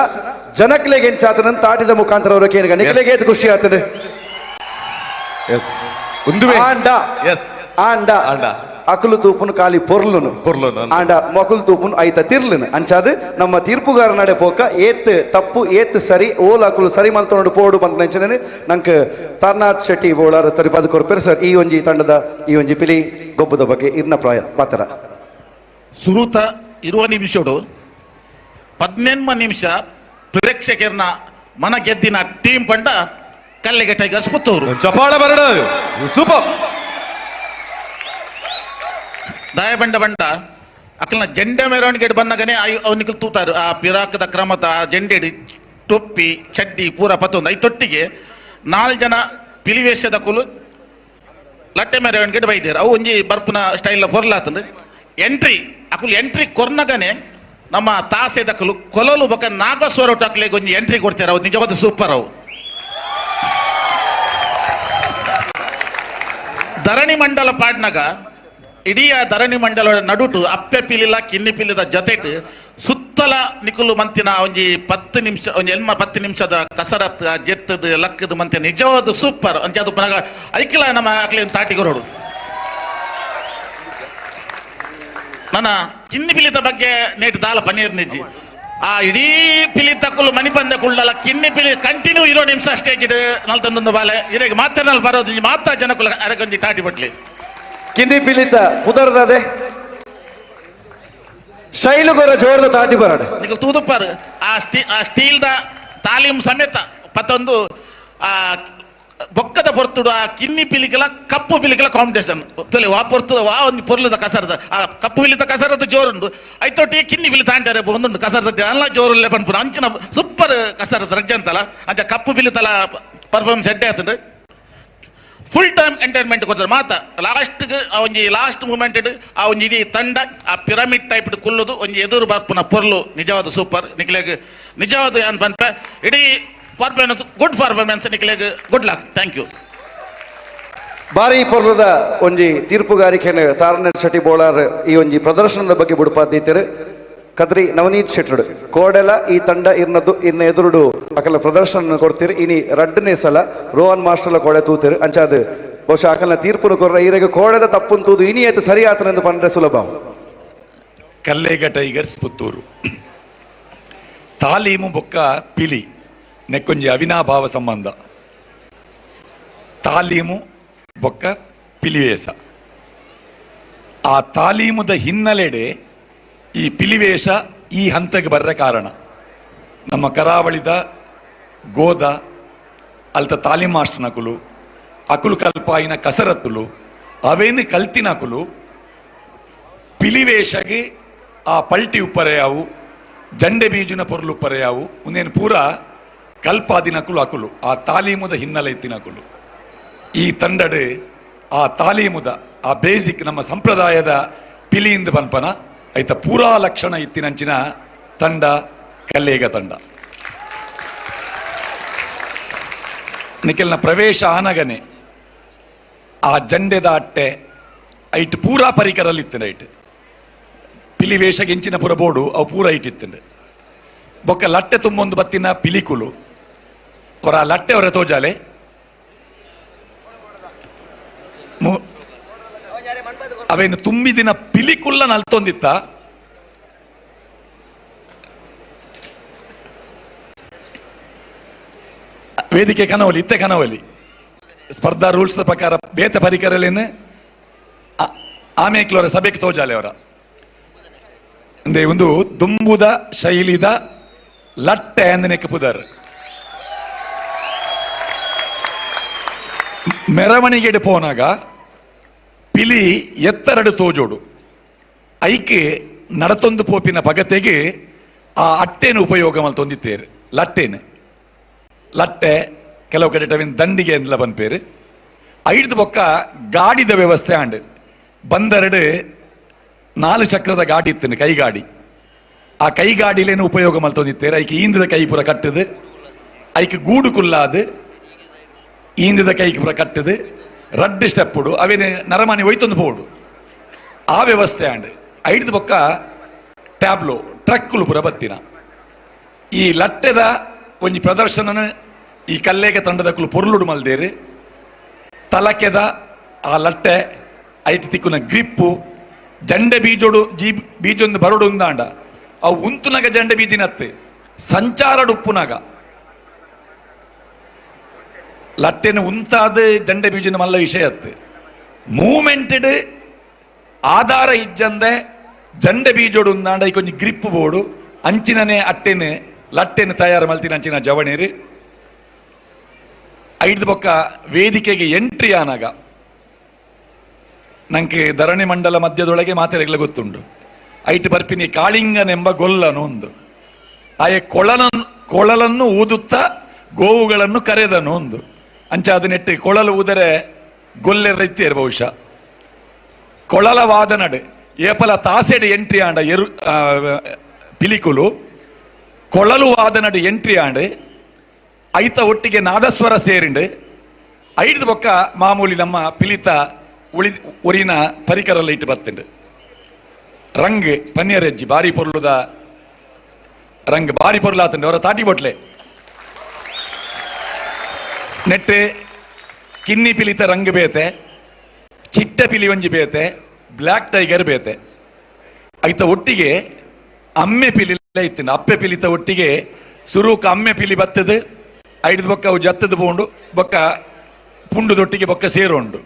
ಜನಕ್ಲೆಗೆ ಎಂಚಾತನ ತಾಟಿದ ಮುಖಾಂತರ ಅವರ ಕೇಳಿಗ ನಿಕ್ಲೆಗೆ ಏತ್ ಖುಷಿ ಆಗ್ತದೆ. ಆಂಡ ಆಂಡ ಅಕಲು ತೂಪುನು ಖಾಲಿ ಪೊರ್ಲುನು ಪೊರ್ಲುನು ಆಂಡ ಮೊಕಲು ತೂಪುನು ಐತ ತಿರ್ಲುನು ಅಂಚಾದ ನಮ್ಮ ತೀರ್ಪುಗಾರ ನಡೆ ಪೋಕ ಏತ್ ತಪ್ಪು ಏತ್ ಸರಿ ಓಲ್ ಅಕಲು ಸರಿ ಮಲ್ತೊಂಡು ಪೋಡು ಬಂದ ನಂಗೆ ತಾರ್ನಾಥ್ ಶೆಟ್ಟಿ ಬೋಳಾರ ತರಿಪಾದ ಕೊರ್ಪೇರು ಸರ್. ಈ ಒಂಜಿ ತಂಡದ ಈ ಒಂಜಿ ಪಿಲಿ ಗೊಬ್ಬದ ಬಗ್ಗೆ ಇರ್ನ ಪ್ರಾಯ ಪಾತ್ರ ಸುರೂತ 20 ನಿಮಿಷಡು 18 ನಿಮಿಷ ಪ್ರೇಕ್ಷಕರನ್ನ ಮನ ಗೆದ್ದಿನ ಟೀಮ್ ಪಂಡ ಕಲ್ಲಿಗೆ ಟೈಗರ್ಸ್ ಪುತ್ತೂರು. ಚಪಾಳ ಬರಡು ಸೂಪರ್ ದಾಯ ಬಂಡ ಬಂಡ ಅಕ್ಕಲ್ನ ಜೆಂಡೆ ಮೆರವಣಿಗೆ ಬನ್ನಗನೆ ಅವನಿಗೆ ತೂತಾರು ಆ ಪಿರಾಕದ ಕ್ರಮದ ಆ ಜೆಂಡೆಡಿ ಟೊಪ್ಪಿ ಚಡ್ಡಿ ಪೂರ ಪತ್ತೊಂದು I ತೊಟ್ಟಿಗೆ 4 ಜನ ಪಿಲಿವೇಶದ ಕುಲು ಲಟ್ಟೆ ಮೆರವಣಿಗೆ ಬೈದೇರು ಅವು ಒಂಜಿ ಬರ್ಪುನ ಸ್ಟೈಲ್ ಹೊರ್ಲಾತಂದು ಎಂಟ್ರಿ ಅಕುಲು ಎಂಟ್ರಿ ಕೊರ್ನಗನೆ ನಮ್ಮ ತಾಸೆದಕಲು ಕೊಲಲು ಬೊಕ ನಾಗಸ್ವರ ಅಕ್ಲೆಗೆ ಒಂಜಿ ಎಂಟ್ರಿ ಕೊಡ್ತಾರೆ ಅವು ನಿಜವಾದ ಸೂಪರ್ ಅವು. ಧರಣಿ ಮಂಡಲ ಪಾಡ್ನಾಗ ಇಡೀ ಆ ಧರಣಿ ಮಂಡಲ ನಡುಟು ಅಪ್ಪೆ ಪಿಲಿಲ ಕಿನ್ನಿ ಪಿಲಿದ ಜೊತೆಟ್ ಸುತ್ತಲ ನಿಕುಲು ಮಂತಿನ ಒಂಜಿ 10 ನಿಮಿಷ ಒಂಜಿ ಎಲ್ಮ 10 ನಿಮಿಷದ ಕಸರತ್ ಜೆತ್ತದ ಲಕ್ಕದ ಮಂತಿನ ನಿಜವಾದ ಸೂಪರ್ ಅಂಚ ಅದು ಪನಗ ಐಕ್ಲ ನಮ್ಮ ಅಕ್ಲೆ ತಾಟಿಗೊರೋಡು. ನನ್ನ ಕಿನ್ನಿ ಪಿಲಿತ ಬಗ್ಗೆ ನೇಟ್ ದಾಲ ಪನ್ನೀರ್ ನಿಜ್ಜಿ ಆ ಇಡೀ ಪಿಲಿ ತಕ್ಕಲು ಮನಿಪಂದೆ ಕುಳ್ಳಲ್ಲ ಕಿನ್ನಿ ಪಿಲಿ ಕಂಟಿನ್ಯೂ 20 ನಿಮಿಷ ಸ್ಟೇಜ್ ನಲ್ತಂದೊಂದು ಬಾಲೆ ಇರೆಗೆ ಮಾತ್ರ ನಲ್ಲಿ ಬರೋದು ಮಾತಾ ಜನಕುಲ ಅರಗೊಂಜಿ ಟಾಟಿ ಬಟ್ಲಿ ಕಿನ್ನಿ ಪಿಲಿತ ಪುದರ್ದದೆ ಶೈಲುಗೊರ ಜೋರದ ತಾಟಿ ಬರಡು ನಿಕಲ್ ತೂದುಪ್ಪಾರು ಆ ಸ್ಟೀಲ್ದ ತಾಲೀಮ್ ಸಮೇತ ಪತ್ತೊಂದು ಆ ಬೊಕ್ಕದ ಪೊರ್ತುಡು ಆ ಕಿನ್ನಿ ಪಿಲಿಕಲ ಕಪ್ಪು ಪಿಲಿಕಲ ಕಾಂಪಿಟೇಷನ್ ತೊಲೆ ವಾ ಪೊರ್ತು ವಾ ಒಂದು ಪೊರ್ಲದ ಕಸರದ ಆ ಕಪ್ಪು ಪಿಲಿತ ಕಸರದ್ದು ಜೋರುಂಡು ಐತೊಟ್ಟಿ ಕಿನ್ನಿ ಪಿಲಿ ತಾಂಟಾರೆ ಒಂದುಂಡು ಕಸರದ ಅಲ್ಲ ಜೋರುಲ್ಲೆ ಪನ್ಪುನ ಅಂಚಿನ ಸೂಪರ್ ಕಸರದ್ದು ರಜ್ಜೆ ಅಂತಲ್ಲ ಅಂಚ ಕಪ್ಪು ಪಿಲಿತಲ ಪರ್ಫಾರ್ಮೆನ್ಸ್ ಎಡ್ಡೆ ಆತಂಡು full time entertainment ಕೊಡ್ತಾರೆ ಮಾತ ಲಾಸ್ಟ್ಗೆ ಆ ಒಂಜಿ ಲಾಸ್ಟ್ ಮೂಮೆಂಟ್ ಆ ಒಂಜಿ ಇಡೀ ತಂಡ ಆ ಪಿರಮಿಡ್ ಟೈಪ್ ಕುಲ್ಲುದು ಒಂಜಿ ಎದುರು ಬರ್ಪುನ ಪೊರ್ಲು ನಿಜವಾದ ಸೂಪರ್ ನಿಕ್ಲೆಗ್ ನಿಜವಾದ ಏನ್ ಪನ್ಪೆ ಇಡೀ performance good performance ನಿಕ್ಲೆಗ್ good luck thank you. ಬಾರಿ ಪೊರ್ಲದ ಒಂಜಿ ತೀರ್ಪುಗಾರಿಕೆಯನ್ನು ತಾರನಾಥ್ ಶೆಟ್ಟಿ ಬೋಳಾರ್ ಈ ಒಂಜಿ ಪ್ರದರ್ಶನದ ಬಗ್ಗೆ ಬುಡುಪಾದೀತರು. ಕದ್ರಿ ನವನೀತ್ ಶೆಟ್ಟರು ಕೋಡೆಲ ಈ ತಂಡ ಇರ್ನದ್ದು ಇನ್ನ ಎದುರುಡು ಅಕಲ ಪ್ರದರ್ಶನ ಕೊಡ್ತೀರಿ. ಇನಿ ರಡ್ಡನೇ ಸಲ ರೋಹನ್ ಮಾಸ್ಟರ್ಲ ಕೋಡೆ ತೂತಿರು ಅಂಚಾದ ಬಹುಶಃ ಅಕಲ್ನ ತೀರ್ಪುನು ಕೊರ್ರ ಈರೆಗೆ ಕೋಡೆದ ತಪ್ಪುನ್ ತೂದು ಇನಿ ಆಯ್ತು ಸರಿ ಆತನೆಂದು ಪಂಡ್ರೆ ಸುಲಭ. ಕಲ್ಲೇಗ ಟೈಗರ್ಸ್ ಪುತ್ತೂರು ತಾಲೀಮು ಬೊಕ್ಕ ಪಿಲಿ ನೆಕ್ಕೊಂಜಿ ಅವಿನಾಭಾವ ಸಂಬಂಧ. ತಾಲೀಮು ಬೊಕ್ಕ ಪಿಲಿವೇಶ ಆ ತಾಲೀಮುದ ಹಿನ್ನೆಲೆಡೆ ಈ ಪಿಲಿವೇಶ ಈ ಹಂತಕ್ಕೆ ಬರ್ರ ಕಾರಣ. ನಮ್ಮ ಕರಾವಳಿದ ಗೋದ ಅಲ್ತ ತಾಲೀಮ್ ಮಾಸ್ಟರ್ನಕುಲು ಅಕುಲು ಕಲ್ಪಾಯಿನ ಕಸರತ್ತುಲು ಅವೇನು ಕಲ್ತಿನಕುಲು ಪಿಲಿವೇಶಗೆ ಆ ಪಲ್ಟಿ ಉಪ್ಪರೆಯಾವು ಜಂಡೆ ಬೀಜುನ ಪೊರ್ಲು ಉಪ್ಪರೆಯಾವು ಒಂದೇನು ಪೂರ ಕಲ್ಪಾದಿನಕುಲು ಅಕುಲು ಆ ತಾಲೀಮುದ ಹಿನ್ನೆಲೆ ಇತ್ತಿನಕುಲು. ಈ ತಂಡಡು ಆ ತಾಲೀಮುದ ಆ ಬೇಸಿಕ್ ನಮ್ಮ ಸಂಪ್ರದಾಯದ ಪಿಲಿಯಿಂದ ಪನ್ಪನ ಐತ ಪೂರಾ ಲಕ್ಷಣ ಇತ್ತಿನಂಚಿನ ತಂಡ ಕಲ್ಲೇಗ ತಂಡ. ನಿಖಲ್ನ ಪ್ರವೇಶ ಆನಗನೆ ಆ ಜಂಡೆದ ಅಟ್ಟೆ ಐಟ್ ಪೂರಾ ಪರಿಕರಲ್ಲಿ ಇತ್ತಿನ ಐಟ್ ಪಿಲಿ ವೇಷ ಗೆಂಚಿನ ಪುರ ಬೋಡು ಅವು ಪೂರ ಇಟ್ಟಿತ್ತಂಡೆ ಬೊಕ್ಕ ಲಟ್ಟೆ ತುಂಬೊಂದು ಬತ್ತಿನ ಪಿಲಿಕುಲು ಅವರ ಆ ಲಟ್ಟೆ ಅವರ ತೋಜಾಲೆ ಅವೇನು ತುಂಬಿದಿನ ಪಿಲಿಕುಲ್ಲ ನಲ್ತೊಂದಿತ್ತ ವೇದಿಕೆ ಕನವಲಿ ಇತ್ತೆ ಕನವಲಿ ಸ್ಪರ್ಧಾ ರೂಲ್ಸ್ ಪ್ರಕಾರ ಬೇತ ಪರಿಕರಲೇನು ಆಮೇಕ್ಲವರ ಸಭೆಗೆ ತೋಜಾಲೆ ಅವರ ಅಂದೆ ಒಂದು ದುಂಬುದ ಶೈಲಿದ ಲಟ್ಟೆ ಅಂದನೆಕ್ಕೆ ಪುದರ್ ಮೆರವಣಿಗೆ ಪೋನಾಗ ಪಿಲಿ ಎತ್ತರಡು ತೋಜೋಡು ಐಕ್ ನಡತೊಂದು ಪೋಪಿನ ಪಗತೆಗೆ ಆ ಅಟ್ಟೆನ ಉಪಯೋಗ ಮಲ್ತೊಂದಿತ್ತೇರು. ಲಟ್ಟೆನು ಲಟ್ಟೆ ಕೆಲವು ಕಡೆ ಟವಿನ ದಂಡಿಗೆ ಅಂದ್ಲ ಪನ್ಪೇರು. ಐದು ಬೊಕ್ಕ ಗಾಡಿದ ವ್ಯವಸ್ಥೆ ಆಂಡ್. ಬಂದರಡು 4 ಚಕ್ರದ ಗಾಡಿ ಇತ್ತು, ಕೈಗಾಡಿ. ಆ ಕೈಗಾಡಿಲೇನು ಉಪಯೋಗ ಮಲ್ತೊಂದಿತ್ತೇರು. ಐಕ್ ಈಂದದ ಕೈ ಪೂರ ಕಟ್ಟದು, ಐಕ್ ಗೂಡು ಕುಲ್ಲಾದು ಈಂದದ ಕೈ ಪೂರ ಕಟ್ಟದು, ರಡ್ಡು ಸ್ಟೆಪ್ಪುಡು ಅವೇನೆ ನರಮಾನಿ ಒಯ್ತೊಂದು ಪೋಡು, ಆ ವ್ಯವಸ್ಥೆ ಆಂಡ್. ಐದು ಬೊಕ್ಕ ಟ್ಯಾಬ್ಲೋ ಟ್ರಕ್ಕುಲು ಪೂರ ಬತ್ತಿನ. ಈ ಲಟ್ಟೆದ ಒಂಜಿ ಪ್ರದರ್ಶನನ ಈ ಕಲ್ಲೇಗ ತಂಡದಕ್ಕಲು ಪೊರ್ಲುಡು ಮಲ್ದೇರು. ತಲಕೆದ ಆ ಲಟ್ಟೆ ಐಟ್ ತಿಕ್ಕುನ ಗ್ರಿಪ್ಪು, ಜಂಡೆ ಬೀಜೋಡು ಜೀ ಬೀಜೊಂದು ಬರೋಡು ಉಂದಾಂಡ ಅವು ಉಂತುನಗ ಜಂಡೆ ಬೀಜಿನತ್ತೆ ಸಂಚಾರಡುಪ್ಪುನಗ ಲಟ್ಟೆನ ಉಂತಾದ ಜಂಡೆ ಬೀಜಿನ ಮಲ್ಲ ವಿಷಯ ಅತ್ತೆ. ಮೂಮೆಂಟೆಡ್ ಆಧಾರ ಇಜ್ಜಂದೆ ಜಂಡೆ ಬೀಜೋಡು ಉಂದಾಂಡ ಈ ಕೊಂಚ ಗ್ರಿಪ್ ಬೋಡು ಅಂಚಿನನೆ ಅಟ್ಟೆನೆ ಲಟ್ಟೆನ ತಯಾರು ಮಲ್ತಿನ ಅಂಚಿನ ಜವಣೇರಿ. ಐದು ಬೊಕ್ಕ ವೇದಿಕೆಗೆ ಎಂಟ್ರಿ ಆನಾಗ ನಂಗೆ ಧರಣಿ ಮಂಡಲ ಮಧ್ಯದೊಳಗೆ ಮಾತೆರೆಗ್ಲ ಗೊತ್ತುಂಡು. ಐಟ್ ಬರ್ಪಿನಿ ಕಾಳಿಂಗನೆಂಬ ಗೊಲ್ಲನು ಒಂದು, ಆಯೆ ಕೊಳಲನ್ನು ಊದುತ್ತಾ ಗೋವುಗಳನ್ನು ಕರೆದನು ಒಂದು. ಅಂಚ ಅದನ್ನೆಟ್ಟು ಕೊಳಲು ಊದರೆ ಗೊಲ್ಲೆರೈತೇರು ಬಹುಶಃ. ಕೊಳಲವಾದ ನಡೆ ಏಪಲ ತಾಸೆಡೆ ಎಂಟ್ರಿ ಆಂಡ ಎರು ಪಿಲಿಕುಲು ಕೊಳಲು ವಾದ ನಡು ಎಂಟ್ರಿ ಆಂಡ್ ಐತ ಒಟ್ಟಿಗೆ ನಾದಸ್ವರ ಸೇರಿಂಡು. ಐದು ಬೊಕ್ಕ ಮಾಮೂಲಿ ನಮ್ಮ ಪಿಲಿತ ಉಳಿ ಒರಿನ ಪರಿಕರಲ್ಲ ಇಟ್ಟು ಬತ್ತುಂಡು. ರಂಗ್ ಪನ್ನಿಯರೆಜ್ಜಿ ಬಾರಿ ಪೊರ್ಲುದ ರಂಗ್ ಬಾರಿ ಪೊರ್ಲಾತುಂಡು ಅವರ ತಾಟಿ ಬೊಟ್ಲೆ ನೆಟ್ಟು ಕಿನ್ನಿ ಪಿಲಿತ ರಂಗ್ ಬೇತೆ, ಚಿಟ್ಟ ಪಿಲಿ ಒಂಜಿ ಬೇತೆ, ಬ್ಲ್ಯಾಕ್ ಟೈಗರ್ ಬೇತೆ. ಐತ ಒಟ್ಟಿಗೆ ಅಮ್ಮೆ ಪಿಲಿ ಇತ್ತು. ಅಪ್ಪೆ ಪಿಲಿತ ಒಟ್ಟಿಗೆ ಸುರೂಕ ಅಮ್ಮೆ ಪಿಲಿ ಬತ್ತದು ಐದು ಬೊಕ್ಕ ಅವು ಜತ್ತದ ಪೋಂಡು ಬೊಕ್ಕ ಪುಂಡುದೊಟ್ಟಿಗೆ ಬೊಕ್ಕ ಸೇರುಂಡು.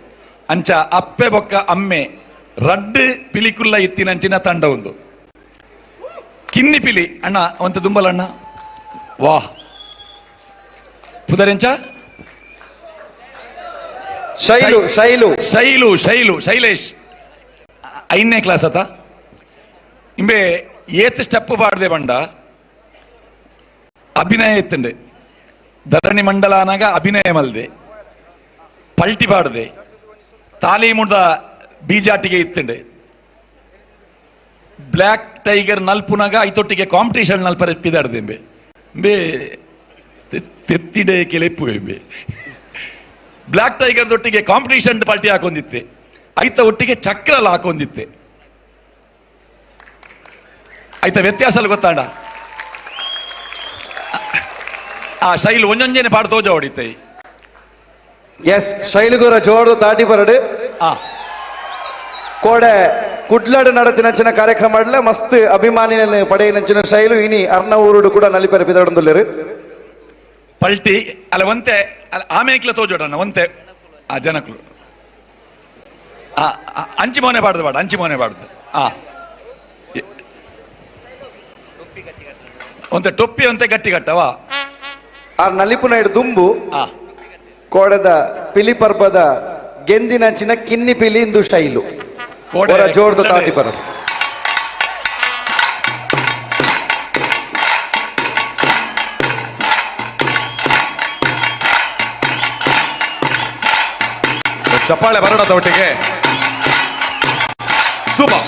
ಅಂಚ ಅಪ್ಪೆ ಬೊಕ್ಕ ಅಮ್ಮೆ ರಡ್ಡು ಪಿಲಿಕುಲ್ಲ ಇತ್ತಿನ ಅಂಚಿನ ತಂಡ ಒಂದು. ಕಿನ್ನಿ ಪಿಲಿ ಅಣ್ಣ ಅವಂತ ದುಂಬಲ ಅಣ್ಣ ವಾಹ್ ಪುದರೆಂಚ ಶೈಲು ಶೈಲು ಶೈಲು ಶೈಲು ಶೈಲೇಶ್ 5ನೇ ಕ್ಲಾಸ್ ಅತ. ಇಂಬೆ ಏತ್ ಸ್ಟೆಪ್ ಪಾಡದೆ ಬಂಡ ಅಭಿನಯ ಇತ್ತುಂಡೆ. ಧರಣಿ ಮಂಡಲ ಅನಾಗ ಅಭಿನಯ ಮಲ್ದೆ, ಪಲ್ಟಿ ಪಾಡದೆ, ತಾಲೀಮುದ ಬೀಜಾಟಿಗೆ ಇತ್ತುಂಡೆ. ಬ್ಲ್ಯಾಕ್ ಟೈಗರ್ ನಲ್ಪುನಾಗ ಐತೊಟ್ಟಿಗೆ ಕಾಂಪಿಟೇಷನ್ ನಲ್ಪರ ಪಿದಾಡ್ದೆ ಇಂಬೆ. ಇಂಬೆ ತೆತ್ತಿಡೆ ಕೆಲೆಪ್ಪು ಇಂಬೆ. ಬ್ಲ್ಯಾಕ್ ಟೈಗರ್ ದೊಟ್ಟಿಗೆ ಕಾಂಪಿಟೇಷನ್ ಪಲ್ಟಿ ಹಾಕೊಂಡಿತ್ತೆ, ಐತ ಒಟ್ಟಿಗೆ ಚಕ್ರಲ ಹಾಕೊಂಡಿತ್ತೆ. ಐತ ವ್ಯತ್ಯಾಸ ಗೊತ್ತಾಂಡ ಆ ಶೈಲು ಒಂಜೊಂಜನೆ ಪಾಡ್ ತೋಜ ಹೊಡಿತೆ. ಎಸ್ ಶೈಲುಗುರ ಜೋಡು ತಾಟಿ ಬರಡು ಕೋಡೆ ಕುಡ್ಲಡು ನಡತಿನಂಚಿನ ಕಾರ್ಯಕ್ರಮ ಮಸ್ತ್ ಅಭಿಮಾನಿನ ಪಡೆಯಿನಂಚಿನ ಶೈಲು ಇನಿ ಅರ್ಣ ಊರುಡು ಕೂಡ ನಲಿಪೆರ ಪಿದಡೊಂದುಲ್ಲೆರು. ಪಲ್ಟಿ ಅಲ್ಲ ಒಂತೆ ಅಲ್ಲ ಆಮೇಕ್ಲ ತೋಜೋಡಣ್ಣ ಒಂತೆ ಆ ಜನಕ್ಲು ಅಂಚಿ ಮೋನೆ ಬಾಡ್ದು ಬಾಡ ಅಂಚಿ ಮೋನೆ ಬಾಡ್ದು ಆ ಒಂತೆ ಟೊಪ್ಪಿ ಒಂತೆ ಗಟ್ಟಿ ಗಟ್ಟವಾ ಆ ನಲಿಪುನೈಡ್ ದುಂಬು ಕೋಡೆದ ಪಿಲಿ ಪರ್ಬದ ಗೆಂದಿನಂಚಿನ ಕಿನ್ನಿ ಪಿಲಿ ಇಂದು ಶೈಲು ಕೋಡೆ ಜೋರ್ದು ತಾಟಿ ಬರ. ಚಪ್ಪಾಳೆ ಬರೋಣದ ಒಟ್ಟಿಗೆ. ಸೂಪರ್.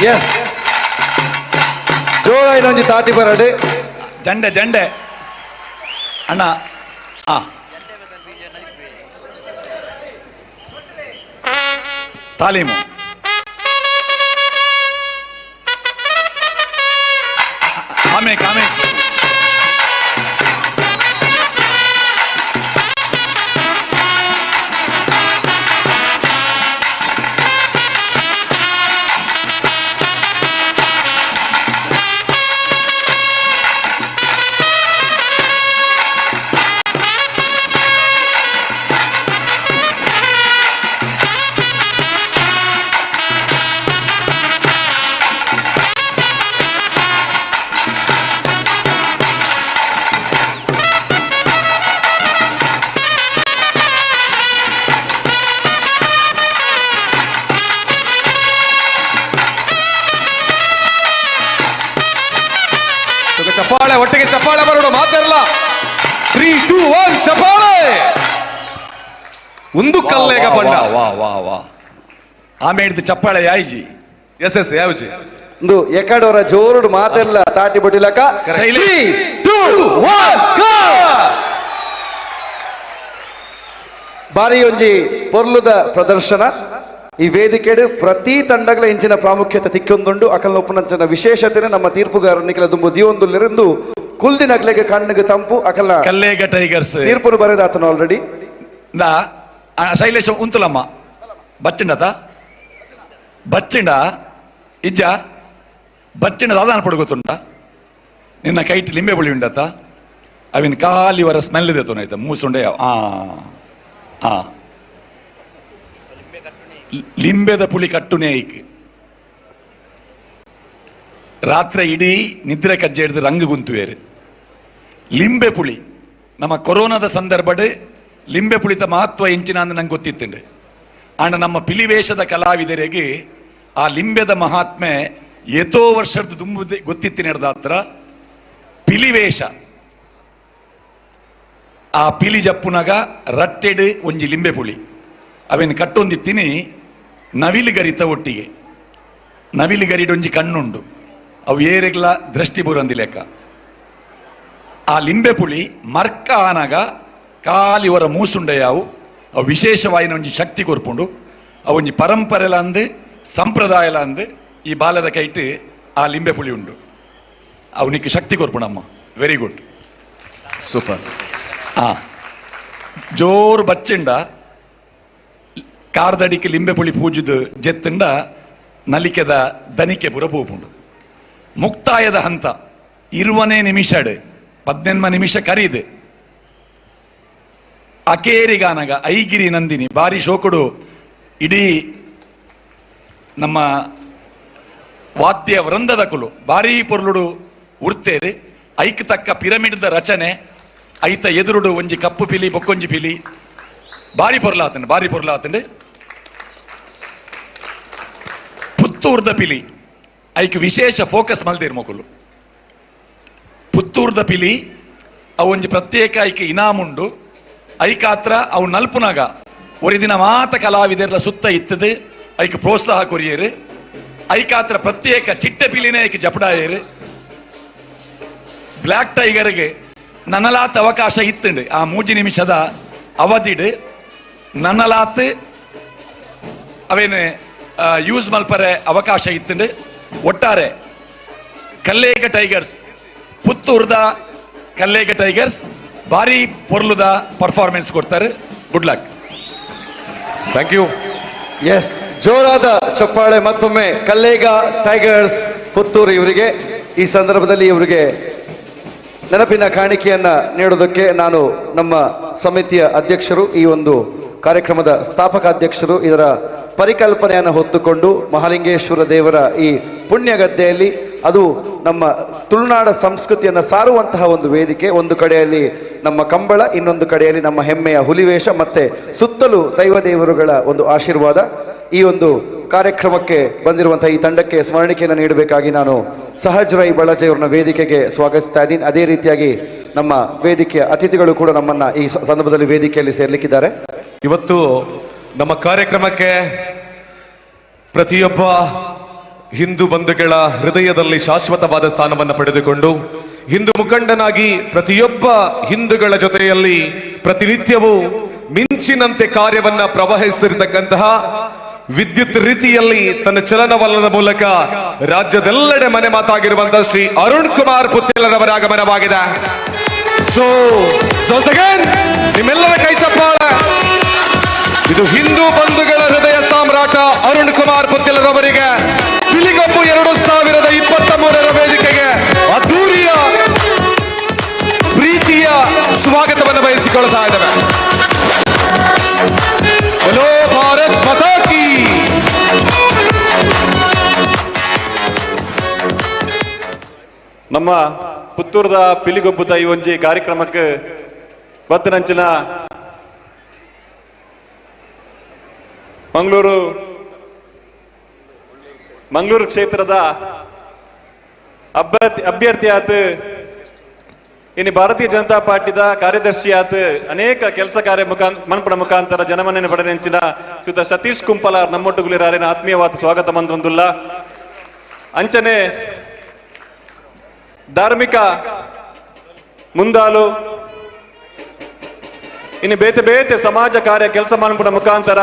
S ಜೋರಾಯಿನೊಂಜಿ ತಾಟಿ ಬರಡೆ. ಜಂಡೆ ಜಂಡೆ ಅಣ್ಣ. ಆ ತಾಲೀಮು ಆಮೇಲೆ ಆಮೇಲೆ ಚಪ್ಪಾಳೆ, ಒಟ್ಟಿಗೆ ಚಪ್ಪಾಳೆ ಬರೋಣ. ಮಾತಾಡಲ್ಲ. 3 2 1 ಚಪ್ಪಾಳೆ. ಒಂದು ಕಲ್ಲೇಗ ಬಂಡ. ವಾ ವಾ ವಾ. ಆಮೇಲೆ ಚಪ್ಪಾಳೆ ಯಾಯಿಜಿ. ಎಸ್ ಎಸ್ ಯಾವ್ಜಿ ಒಂದು ಎಕಡೋರ ಜೋರುಡು ಮಾತೆಲ್ಲ ತಾಟಿ ಬುಟ್ಟಿಲಕ. ಶೈಲಿ. 3 2 1 ಗೋ. ಬಾರಿ ಒಂಜಿ ಪೊರ್ಲುದ ಪ್ರದರ್ಶನ ಈ ವೇದಿಕೆಡು. ಪ್ರತಿ ತಂಡಗಳ ಇಂಚಿನ ಪ್ರಾಮುಖ್ಯತೆ ತಿಕ್ಕೊಂದುಂಡು. ಅಕಲ್ನ ಉಪ್ಪುನಂಚಿನ ವಿಶೇಷತೆ ನಮ್ಮ ತೀರ್ಪುಗಾರ ನಿಖಲ ದುಂಬು ದಿಯೊಂದುಲ್ಲೆರೆಂದು ಕುಲ್ದಿನಕ್ಲೆಗೆ ಕಣ್ಣಿಗೆ ತಂಪು ಅಕಲ್ನ ಕಲ್ಲೇಗ ಟೈಗರ್ಸ್ ತೀರ್ಪುನು ಬರೆದಾತನು ಆಲ್ರೆಡಿ. ಇಂದ ಶೈಲೇಶ್ ಉಂತುಲಮ್ಮ ಬಚ್ಚಿಂಡತ ಬಚ್ಚಿಂಡ ಇಜ್ಜ ಬಚ್ಚಿಂಡ ದಾದಾನ ಪಡು ಗೊತ್ತುಂಟ. ನಿನ್ನ ಕೈಟ್ ಲಿಂಬೆ ಬುಳಿ ಉಂಡತ ಅವಿನ ಖಾಲಿ ವರ ಸ್ಮೆಲ್ ಇದೆ ತೋನಾಯ್ತ ಮೂಸುಂಡೆ. ಆ ಆ ಲಿಂಬೆದ ಪುಳಿ ಕಟ್ಟುನೇ ಐಕ್. ರಾತ್ರಿ ಇಡೀ ನಿದ್ರೆ ಕಜ್ಜೆ ಹಿಡಿದು ರಂಗು ಗುಂತುವೇರು ಲಿಂಬೆ ಪುಳಿ. ನಮ್ಮ ಕೊರೋನಾದ ಸಂದರ್ಭಡ್ ಲಿಂಬೆ ಪುಳಿತ ಮಹತ್ವ ಎಂಚಿನ ಅಂದ್ ನಂಗೆ ಗೊತ್ತಿತ್ತುಂಡು. ಆಂಡ ನಮ್ಮ ಪಿಲಿವೇಶದ ಕಲಾವಿದರಿಗೆ ಆ ಲಿಂಬೆದ ಮಹಾತ್ಮೆ ಏತೋ ವರ್ಷದ ದುಂಬು ಗೊತ್ತಿತ್ತು ನಡೆದ ಹತ್ರ. ಪಿಲಿವೇಶ ಆ ಪಿಲಿ ಜಪ್ಪುನಗ ರಟ್ಟೆಡು ಒಂಜಿ ಲಿಂಬೆ ಪುಳಿ ಅವೇನು ಕಟ್ಟೊಂದಿತ್ತೀನಿ ನವಿಲು ಗರಿತ ಒಟ್ಟಿಗೆ. ನವಿಲು ಗರಿಡೊಂಜಿ ಕಣ್ಣುಂಡು, ಅವು ಏರೆಗ್ಲ ದೃಷ್ಟಿ ಬುರಂದಿ ಲೆಕ್ಕ. ಆ ಲಿಂಬೆ ಪುಳಿ ಮರ್ಕ ಆನಗ ಕಾಲಿವರ ಮೂಸುಂಡೆಯಾವು ಅವು ವಿಶೇಷವಾಯಿನ ಒಂಜಿ ಶಕ್ತಿ ಕೊರ್ಪುಂಡು. ಅವು ಒಂಜಿ ಪರಂಪರೆಲ ಅಂದು ಸಂಪ್ರದಾಯಲ ಅಂದು ಈ ಬಾಲದ ಕೈಟ್ ಆ ಲಿಂಬೆ ಪುಳಿ ಉಂಡು. ಅವನಿಗೆ ಶಕ್ತಿ ಕೊರ್ಪುಂಡಮ್ಮ. Very good, super. ಆ ಜೋರು ಬಚ್ಚಿಂಡ ಕಾರ್ದಡಿಕೆ ಲಿಂಬೆ ಪುಳಿ ಪೂಜುದು ಜೆತ್ತುಂಡ ನಲಿಕೆದ ದನಿಕೆ ಪುರ ಪೂಪುಂಡು. ಮುಕ್ತಾಯದ ಹಂತ 20 ನಿಮಿಷಡ್ 18 ನಿಮಿಷ ಕರೀದೆ. ಅಕೇರಿಗಾನಗ ಐಗಿರಿ ನಂದಿನಿ ಬಾರಿ ಶೋಕುಡು ಇಡೀ ನಮ್ಮ ವಾದ್ಯ ವೃಂದದ ಕುಲು ಬಾರಿ ಪೊರ್ಲುಡು ಉರ್ತೇರಿ. ಐಕ್ ತಕ್ಕ ಪಿರಮಿಡ್ದ ರಚನೆ, ಐತ ಎದುರುಡು ಒಂಜಿ ಕಪ್ಪು ಪಿಲಿ ಬೊಕ್ಕೊಂಜಿ ಪಿಲಿ ಬಾರಿ ಪೊರ್ಲಾತಂಡು, ಬಾರಿ ಪೊರ್ಲಾತಂಡು. ಪುತ್ತೂರ್ದ ಪಿಲಿ ಐಕ್ ವಿಶೇಷ ಫೋಕಸ್ ಮಲ್ದೇರ್ ಮೊಕುಲು. ಪುತ್ತೂರ್ದ ಪಿಲಿ ಅವು ಒಂಜಿ ಪ್ರತ್ಯೇಕ ಐಕ್ ಇನಾಮುಂಡು. ಐಕಾತ್ರ ಅವು ನಲ್ಪುನಾಗ ಒರಿ ದಿನ ಮಾತ ಕಲಾವಿದೆರ್ಲ ಸುತ್ತ ಇತ್ತದು ಐಕ್ ಪ್ರೋತ್ಸಾಹ ಕೊರಿಯೇರು. ಐಕಾತ್ರ ಪ್ರತ್ಯೇಕ ಚಿಟ್ಟೆ ಪಿಲಿನೇ ಐಕ್ ಜಪಡಾಯೇರು. ಬ್ಲ್ಯಾಕ್ ಟೈಗರ್ಗೆ ನನಲಾತ್ ಅವಕಾಶ ಇತ್ತುಂಡು ಆ 3 ನಿಮಿಷದ ಅವಧಿಡ್ ನನಲಾತ್ ಅವೇನು ಯೂಸ್ ಮಲ್ಪರೆ ಅವಕಾಶ ಇತ್ತುಂಡು. ಒಟ್ಟಾರೆ ಕಲ್ಲೇಗ ಟೈಗರ್ಸ್ ಪುತ್ತೂರ್ದ ಕಲ್ಲೇಗ ಟೈಗರ್ಸ್ ಭಾರಿ ಪೊರ್ಲುದ ಪರ್ಫಾರ್ಮೆನ್ಸ್ ಕೊಡ್ತಾರೆ. Good luck. Thank you. Yes, ಜೋರಾದ ಚಪ್ಪಾಳೆ ಮತ್ತೊಮ್ಮೆ ಕಲ್ಲೇಗ ಟೈಗರ್ಸ್ ಪುತ್ತೂರು ಇವರಿಗೆ. ಈ ಸಂದರ್ಭದಲ್ಲಿ ಇವರಿಗೆ ನೆನಪಿನ ಕಾಣಿಕೆಯನ್ನ ನೀಡೋದಕ್ಕೆ ನಾನು ನಮ್ಮ ಸಮಿತಿಯ ಅಧ್ಯಕ್ಷರು, ಈ ಒಂದು ಕಾರ್ಯಕ್ರಮದ ಸ್ಥಾಪಕಾಧ್ಯಕ್ಷರು, ಇದರ ಪರಿಕಲ್ಪನೆಯನ್ನು ಹೊತ್ತುಕೊಂಡು ಮಹಾಲಿಂಗೇಶ್ವರ ದೇವರ ಈ ಪುಣ್ಯ ಗದ್ದೆಯಲ್ಲಿ, ಅದು ನಮ್ಮ ತುಳುನಾಡ ಸಂಸ್ಕೃತಿಯನ್ನು ಸಾರುವಂತಹ ಒಂದು ವೇದಿಕೆ, ಒಂದು ಕಡೆಯಲ್ಲಿ ನಮ್ಮ ಕಂಬಳ, ಇನ್ನೊಂದು ಕಡೆಯಲ್ಲಿ ನಮ್ಮ ಹೆಮ್ಮೆಯ ಹುಲಿವೇಷ, ಮತ್ತೆ ಸುತ್ತಲೂ ದೈವದೇವರುಗಳ ಒಂದು ಆಶೀರ್ವಾದ. ಈ ಒಂದು ಕಾರ್ಯಕ್ರಮಕ್ಕೆ ಬಂದಿರುವಂತಹ ಈ ತಂಡಕ್ಕೆ ಸ್ಮರಣಿಕೆಯನ್ನು ನೀಡಬೇಕಾಗಿ ನಾನು ಸಹಜ್ ರೈ ಬಳಜೆಯವರನ್ನ ವೇದಿಕೆಗೆ ಸ್ವಾಗತಿಸ್ತಾ ಇದ್ದೀನಿ. ಅದೇ ರೀತಿಯಾಗಿ ನಮ್ಮ ವೇದಿಕೆಯ ಅತಿಥಿಗಳು ಕೂಡ ನಮ್ಮನ್ನ ಈ ಸಂದರ್ಭದಲ್ಲಿ ವೇದಿಕೆಯಲ್ಲಿ ಸೇರ್ಲಿಕ್ಕಿದ್ದಾರೆ. ಇವತ್ತು ನಮ್ಮ ಕಾರ್ಯಕ್ರಮಕ್ಕೆ ಪ್ರತಿಯೊಬ್ಬ Hindu ಬಂಧುಗಳ ಹೃದಯದಲ್ಲಿ ಶಾಶ್ವತವಾದ ಸ್ಥಾನವನ್ನು ಪಡೆದುಕೊಂಡು ಹಿಂದೂ ಮುಖಂಡನಾಗಿ ಪ್ರತಿಯೊಬ್ಬ ಹಿಂದೂಗಳ ಜೊತೆಯಲ್ಲಿ ಪ್ರತಿನಿತ್ಯವೂ ಮಿಂಚಿನಂತೆ ಕಾರ್ಯವನ್ನ ಪ್ರವಹಿಸಿರ್ತಕ್ಕಂತಹ, ವಿದ್ಯುತ್ ರೀತಿಯಲ್ಲಿ ತನ್ನ ಚಲನವಲನದ ಮೂಲಕ ರಾಜ್ಯದೆಲ್ಲೆಡೆ ಮನೆ ಮಾತಾಗಿರುವಂತಹ ಶ್ರೀ ಅರುಣ್ ಕುಮಾರ್ ಪುತ್ತಿಲರವರ ಆಗಮನವಾಗಿದೆ. ಸೊ ಅಗೇನ್ ನಿಮ್ಮೆಲ್ಲರ ಕೈ ಚಪ್ಪಾಳೆ. ಇದು ಹಿಂದೂ ಬಂಧುಗಳ ಹೃದಯ ಸಾಮ್ರಾಟ ಅರುಣ್ ಕುಮಾರ್ ಪುತ್ತಿಲರವರಿಗೆ ಪಿಲಿಗೊಬ್ಬು 2023ರ ವೇದಿಕೆಗೆ ಅದ್ದೂರಿಯ ಪ್ರೀತಿಯ ಸ್ವಾಗತವನ್ನು ಬಯಸಿಕೊಳ್ತಾ ಇದ್ದೇವೆ. बोलो भारत माता की. ನಮ್ಮ ಪುತ್ತೂರದ ಪಿಲಿಗೊಬ್ಬುದ ಈ ಒಂಜಿ ಕಾರ್ಯಕ್ರಮಕ್ಕೆ ಬತ್ತನಂಚಿನ ಮಂಗಳೂರು ಮಂಗಳೂರು ಕ್ಷೇತ್ರದ ಅಭ್ಯರ್ಥಿಯಾದ, ಇನ್ನು ಭಾರತೀಯ ಜನತಾ ಪಾರ್ಟಿದ ಕಾರ್ಯದರ್ಶಿಯಾದ, ಅನೇಕ ಕೆಲಸ ಕಾರ್ಯ ಮನ್ಪಡ ಮುಖಾಂತರ ಜನಮನ್ನಣೆ ಪಡೆದಂಚಿನ ಶ್ರೀಯುತ ಸತೀಶ್ ಕುಂಪಲ ನಮ್ಮೊಟ್ಟುಗುಲಿರಾರಿನ ಆತ್ಮೀಯವಾದ ಸ್ವಾಗತ ಮಂದೊಂದುಲ್ಲ. ಅಂಚನೆ ಧಾರ್ಮಿಕ ಮುಂದಾಲು, ಇನ್ನು ಬೇತೆ ಬೇತೆ ಸಮಾಜ ಕಾರ್ಯ ಕೆಲಸ ಮನ್ಪುನ ಮುಖಾಂತರ,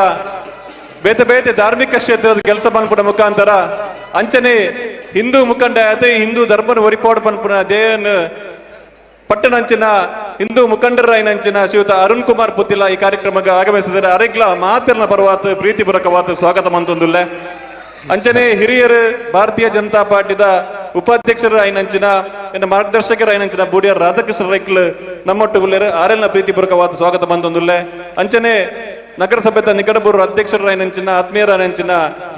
ಬೇತೆ ಬೇತೆ ಧಾರ್ಮಿಕ ಕ್ಷೇತ್ರದ ಕೆಲಸ ಮನ್ಪುನ ಮುಖಾಂತರ, ಅಂಚನೆ ಹಿಂದೂ ಮುಖಂಡ ಆಯ್ತು ಹಿಂದೂ ಧರ್ಮನ ಒರಿಪಾಡು ಪನ್ಪುನ ದೇಯನ್ ಪಟ್ಟಣಂಚಿನ ಹಿಂದೂ ಮುಖಂಡರಾಯಿನಂಚಿನ ಶ್ರೀಯುತ ಅರುಣ್ ಕುಮಾರ್ ಪುತ್ತಿಲ ಈ ಕಾರ್ಯಕ್ರಮಕ್ಕೆ ಆಗಮಿಸಿದರೆ ಅರೆಗ್ಲ ಮಾತಿರ್ನ ಪರ್ವಾತ್ ಪ್ರೀತಿಪೂರ್ವಕವಾದ ಸ್ವಾಗತ ಮಂತೊಂದುಲ್ಲೆ. ಅಂಚನೆ ಹಿರಿಯರು ಭಾರತೀಯ ಜನತಾ ಪಾರ್ಟಿದ ಉಪಾಧ್ಯಕ್ಷರ ಐನಂಚಿನ ಎನ್ನ ಮಾರ್ಗದರ್ಶಕರ ಐನಂಚಿನ ಬೂಡಿಯರ್ ರಾಧಾಕೃಷ್ಣ ರೈಕ್ಲು ನಮ್ಮೊಟ್ಟುಗುಲ್ಲೇರು ಆರೆಲ್ನ ಪ್ರೀತಿಪೂರ್ವಕವಾದ ಸ್ವಾಗತ ಮಂತೊಂದುಲ್ಲೆ. ಅಂಚನೆ ನಗರಸಭೆದ ನಿಗಡಬೂರು ಅಧ್ಯಕ್ಷರ ಐನಂಚಿನ ಆತ್ಮೀಯರ ಐನಂಚಿನ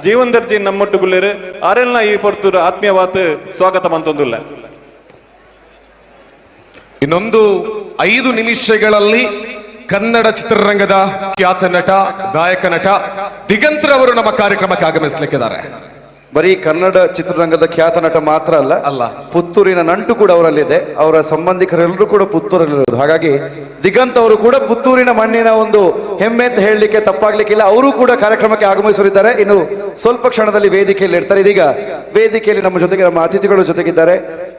ಜೀವನ್ ದರ್ಜಿ ನಮ್ಮೊಟ್ಟುಗುಲ್ಲೇರು ಆರೆಲ್ನ ಈ ಪೊರ್ತೂರು ಆತ್ಮೀಯವಾದ ಸ್ವಾಗತ ಮಂತೊಂದುಲ್ಲೆ. ಇನ್ನೊಂದು 5 ನಿಮಿಷಗಳಲ್ಲಿ ಕನ್ನಡ ಚಿತ್ರರಂಗದ ಖ್ಯಾತ ನಟ, ಗಾಯಕ ನಟ ದಿಗಂತರವರು ನಮ್ಮ ಕಾರ್ಯಕ್ರಮಕ್ಕೆ ಆಗಮಿಸಲಿಕ್ಕಿದ್ದಾರೆ. ಬರೀ ಕನ್ನಡ ಚಿತ್ರರಂಗದ ಖ್ಯಾತ ನಟ ಮಾತ್ರ ಅಲ್ಲ ಅಲ್ಲ, ಪುತ್ತೂರಿನ ನಂಟು ಕೂಡ ಅವರಲ್ಲಿದೆ. ಅವರ ಸಂಬಂಧಿಕರೆಲ್ಲರೂ ಕೂಡ ಪುತ್ತೂರಲ್ಲಿರೋದು. ಹಾಗಾಗಿ ದಿಗಂತ್ ಅವರು ಕೂಡ ಪುತ್ತೂರಿನ ಮಣ್ಣಿನ ಒಂದು ಹೆಮ್ಮೆ ಅಂತ ಹೇಳಲಿಕ್ಕೆ ತಪ್ಪಾಗ್ಲಿಕ್ಕಿಲ್ಲ. ಅವರು ಕೂಡ ಕಾರ್ಯಕ್ರಮಕ್ಕೆ ಆಗಮಿಸಲಿದ್ದಾರೆ. ಇನ್ನು ಸ್ವಲ್ಪ ಕ್ಷಣದಲ್ಲಿ ವೇದಿಕೆಯಲ್ಲಿ ಇರ್ತಾರೆ. ಇದೀಗ ವೇದಿಕೆಯಲ್ಲಿ ನಮ್ಮ ಜೊತೆಗೆ ನಮ್ಮ ಅತಿಥಿಗಳ ಜೊತೆಗಿದ್ದಾರೆ.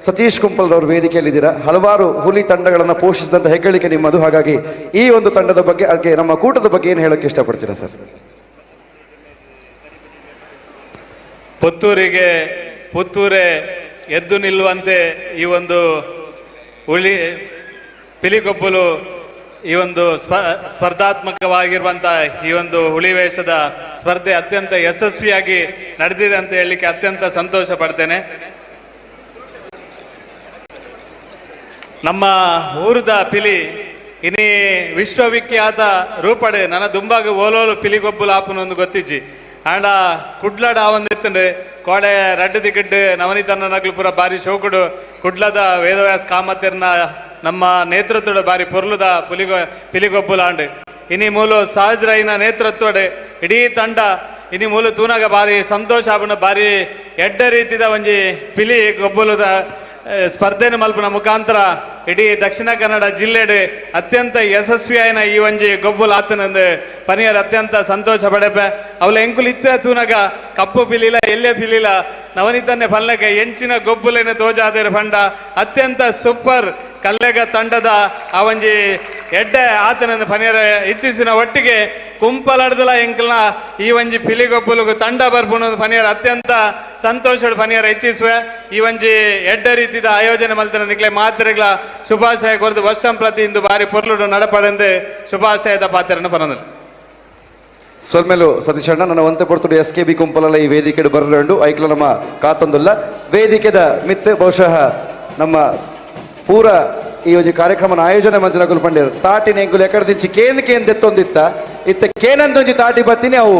ಸತೀಶ್ ಕುಂಪಲ್ ಅವರು ವೇದಿಕೆಯಲ್ಲಿದ್ದೀರಾ. ಹಲವಾರು ಹುಲಿ ತಂಡಗಳನ್ನು ಪೋಷಿಸಿದಂಥ ಹೆಗ್ಗಳಿಕೆ ನಿಮ್ಮದು. ಹಾಗಾಗಿ ಈ ಒಂದು ತಂಡದ ಬಗ್ಗೆ, ಅದಕ್ಕೆ ನಮ್ಮ ಕೂಟದ ಬಗ್ಗೆ ಏನು ಹೇಳೋಕ್ಕೆ ಇಷ್ಟಪಡ್ತೀರಾ ಸರ್? ಪುತ್ತೂರಿಗೆ ಪುತ್ತೂರೇ ಎದ್ದು ನಿಲ್ಲುವಂತೆ ಈ ಒಂದು ಹುಲಿ ಪಿಲಿಗೊಬ್ಬಲು ಈ ಒಂದು ಸ್ಪರ್ಧಾತ್ಮಕವಾಗಿರುವಂಥ ಈ ಒಂದು ಹುಲಿ ವೇಷದ ಸ್ಪರ್ಧೆ ಅತ್ಯಂತ ಯಶಸ್ವಿಯಾಗಿ ನಡೆದಿದೆ ಅಂತ ಹೇಳಲಿಕ್ಕೆ ಅತ್ಯಂತ ಸಂತೋಷ ಪಡ್ತೇನೆ. ನಮ್ಮ ಊರದ ಪಿಲಿ ಇನಿ ವಿಶ್ವವಿಖ್ಯಾತ ರೂಪಡೆ ನನ್ನ ದುಂಬಾಗ ಓಲೋಲು ಪಿಲಿಗೊಬ್ಬಲು ಆಪನೊಂದು ಗೊತ್ತಿಜ್ಜಿ. ಆಂಡ ಕುಡ್ಲಡ ಆವಂದಿತ್ತಂಡೆ ಕೋಡೆ ರಡ್ಡು ದಿಕ್ಕಡ್ಡು ನವನೀತನ್ನ ನಗಲು ಪೂರ ಬಾರಿ ಶೋಕುಡು ಕುಡ್ಲದ ವೇದವ್ಯಾಸ ಕಾಮತಿರ್ನ ನಮ್ಮ ನೇತೃತ್ವದ ಬಾರಿ ಪೊರ್ಲುದ ಪಿಲಿಗೊಬ್ಬುಲಾಂಡ್ ಇನಿ ಮೂಲು ಸಹಜರೈನ ನೇತೃತ್ವಡೆ ಇಡೀ ತಂಡ ಇನಿ ಮೂಲು ತೂನಾಗ ಬಾರಿ ಸಂತೋಷ ಆಪುಂಡು. ಬಾರಿ ಎಡ್ಡ ರೀತಿದ ಒಂಜಿ ಪಿಲಿ ಗೊಬ್ಬುಲುದ ಸ್ಪರ್ಧೆನ ಮಲ್ಪುನ ಮುಖಾಂತರ ಇಡೀ ದಕ್ಷಿಣ ಕನ್ನಡ ಜಿಲ್ಲೆಡ್ ಅತ್ಯಂತ ಯಶಸ್ವಿಯಾಯಿನ ಈ ಒಂಜಿ ಗೊಬ್ಬುಲು ಆತನಂದು ಪನಿಯರ್ ಅತ್ಯಂತ ಸಂತೋಷ ಪಡೆಪೆ. ಅವಳ ಎಂಕುಲು ಇತ್ತ ತೂನಗ ಕಪ್ಪು ಪಿಲಿಲ ಎಲ್ಲೇ ಪಿಲಿಲ ನವನಿತನ್ನೆ ಪಲ್ಲಕ ಎಂಚಿನ ಗೊಬ್ಬುಲೇನ ತೋಜಾದೇರು ಫಂಡ ಅತ್ಯಂತ ಸೂಪರ್ ಕಲ್ಲೆಗ ತಂಡದ ಆ ಒಂಜಿ ಎಡ್ಡೆ ಆತನಂದು ಪನಿಯರ ಇಚ್ಛಿಸಿನ ಒಟ್ಟಿಗೆ ಕುಂಪಲಡ್ದಲ ಎಂಕಲ್ನ ಈ ಒಂಜಿ ಪಿಲಿಗೊಬ್ಬುಲುಗು ತಂಡ ಬರ್ಪುನ ಪನಿಯರ್ ಅತ್ಯಂತ ಸಂತೋಷಡ್ ಪನಿಯರ ಇಚ್ಛಿಸುವೆ. ಈ ಒಂಜಿ ಎಡ್ಡೆ ರೀತಿದ ಆಯೋಜನೆ ಮಲ್ತನ ನಿಕ್ಲೆ ಮಾತ್ರೆಗಳ ಶುಭಾಶಯ ಕೊರದು ವರ್ಷಂ ಪ್ರತಿ ಇಂದು ಬಾರಿ ಪೊರ್ಲುಡು ನಡಪಡೆಂದು ಶುಭಾಶಯದ ಪಾತ್ರನ ಪನಂದು. ಸೊಲ್ಮೆಲು ಸತೀಶ್ ಅಣ್ಣ. ನನ್ನ ಒಂತೆ ಪೊರ್ತುಡು S K B ಕುಂಪಲಲ್ಲ ಈ ವೇದಿಕೆ ಬರಲುಂಡು ಐಕ್ಲ ನಮ್ಮ ಕಾತೊಂದುಲ್ಲ ವೇದಿಕೆದ ಮಿತ್ ಬಹುಶಃ ನಮ್ಮ ಪೂರ ಈ ಒಂಜಿ ಕಾರ್ಯಕ್ರಮನ ಆಯೋಜನೆ ಮಂತ್ರಿ ಪಂಡೇರು ತಾಟಿನ ಎಂಕುಲು ಎಕಡೆ ದಿಂಚಿ ಕೇಂದ್ರ ಕೇಂದ್ರ ಎತ್ತೊಂದಿತ್ತ ಇತ್ತ ಕೇನಂದೊಂಜಿ ತಾಟಿ ಬತ್ತೀನಿ ಅವು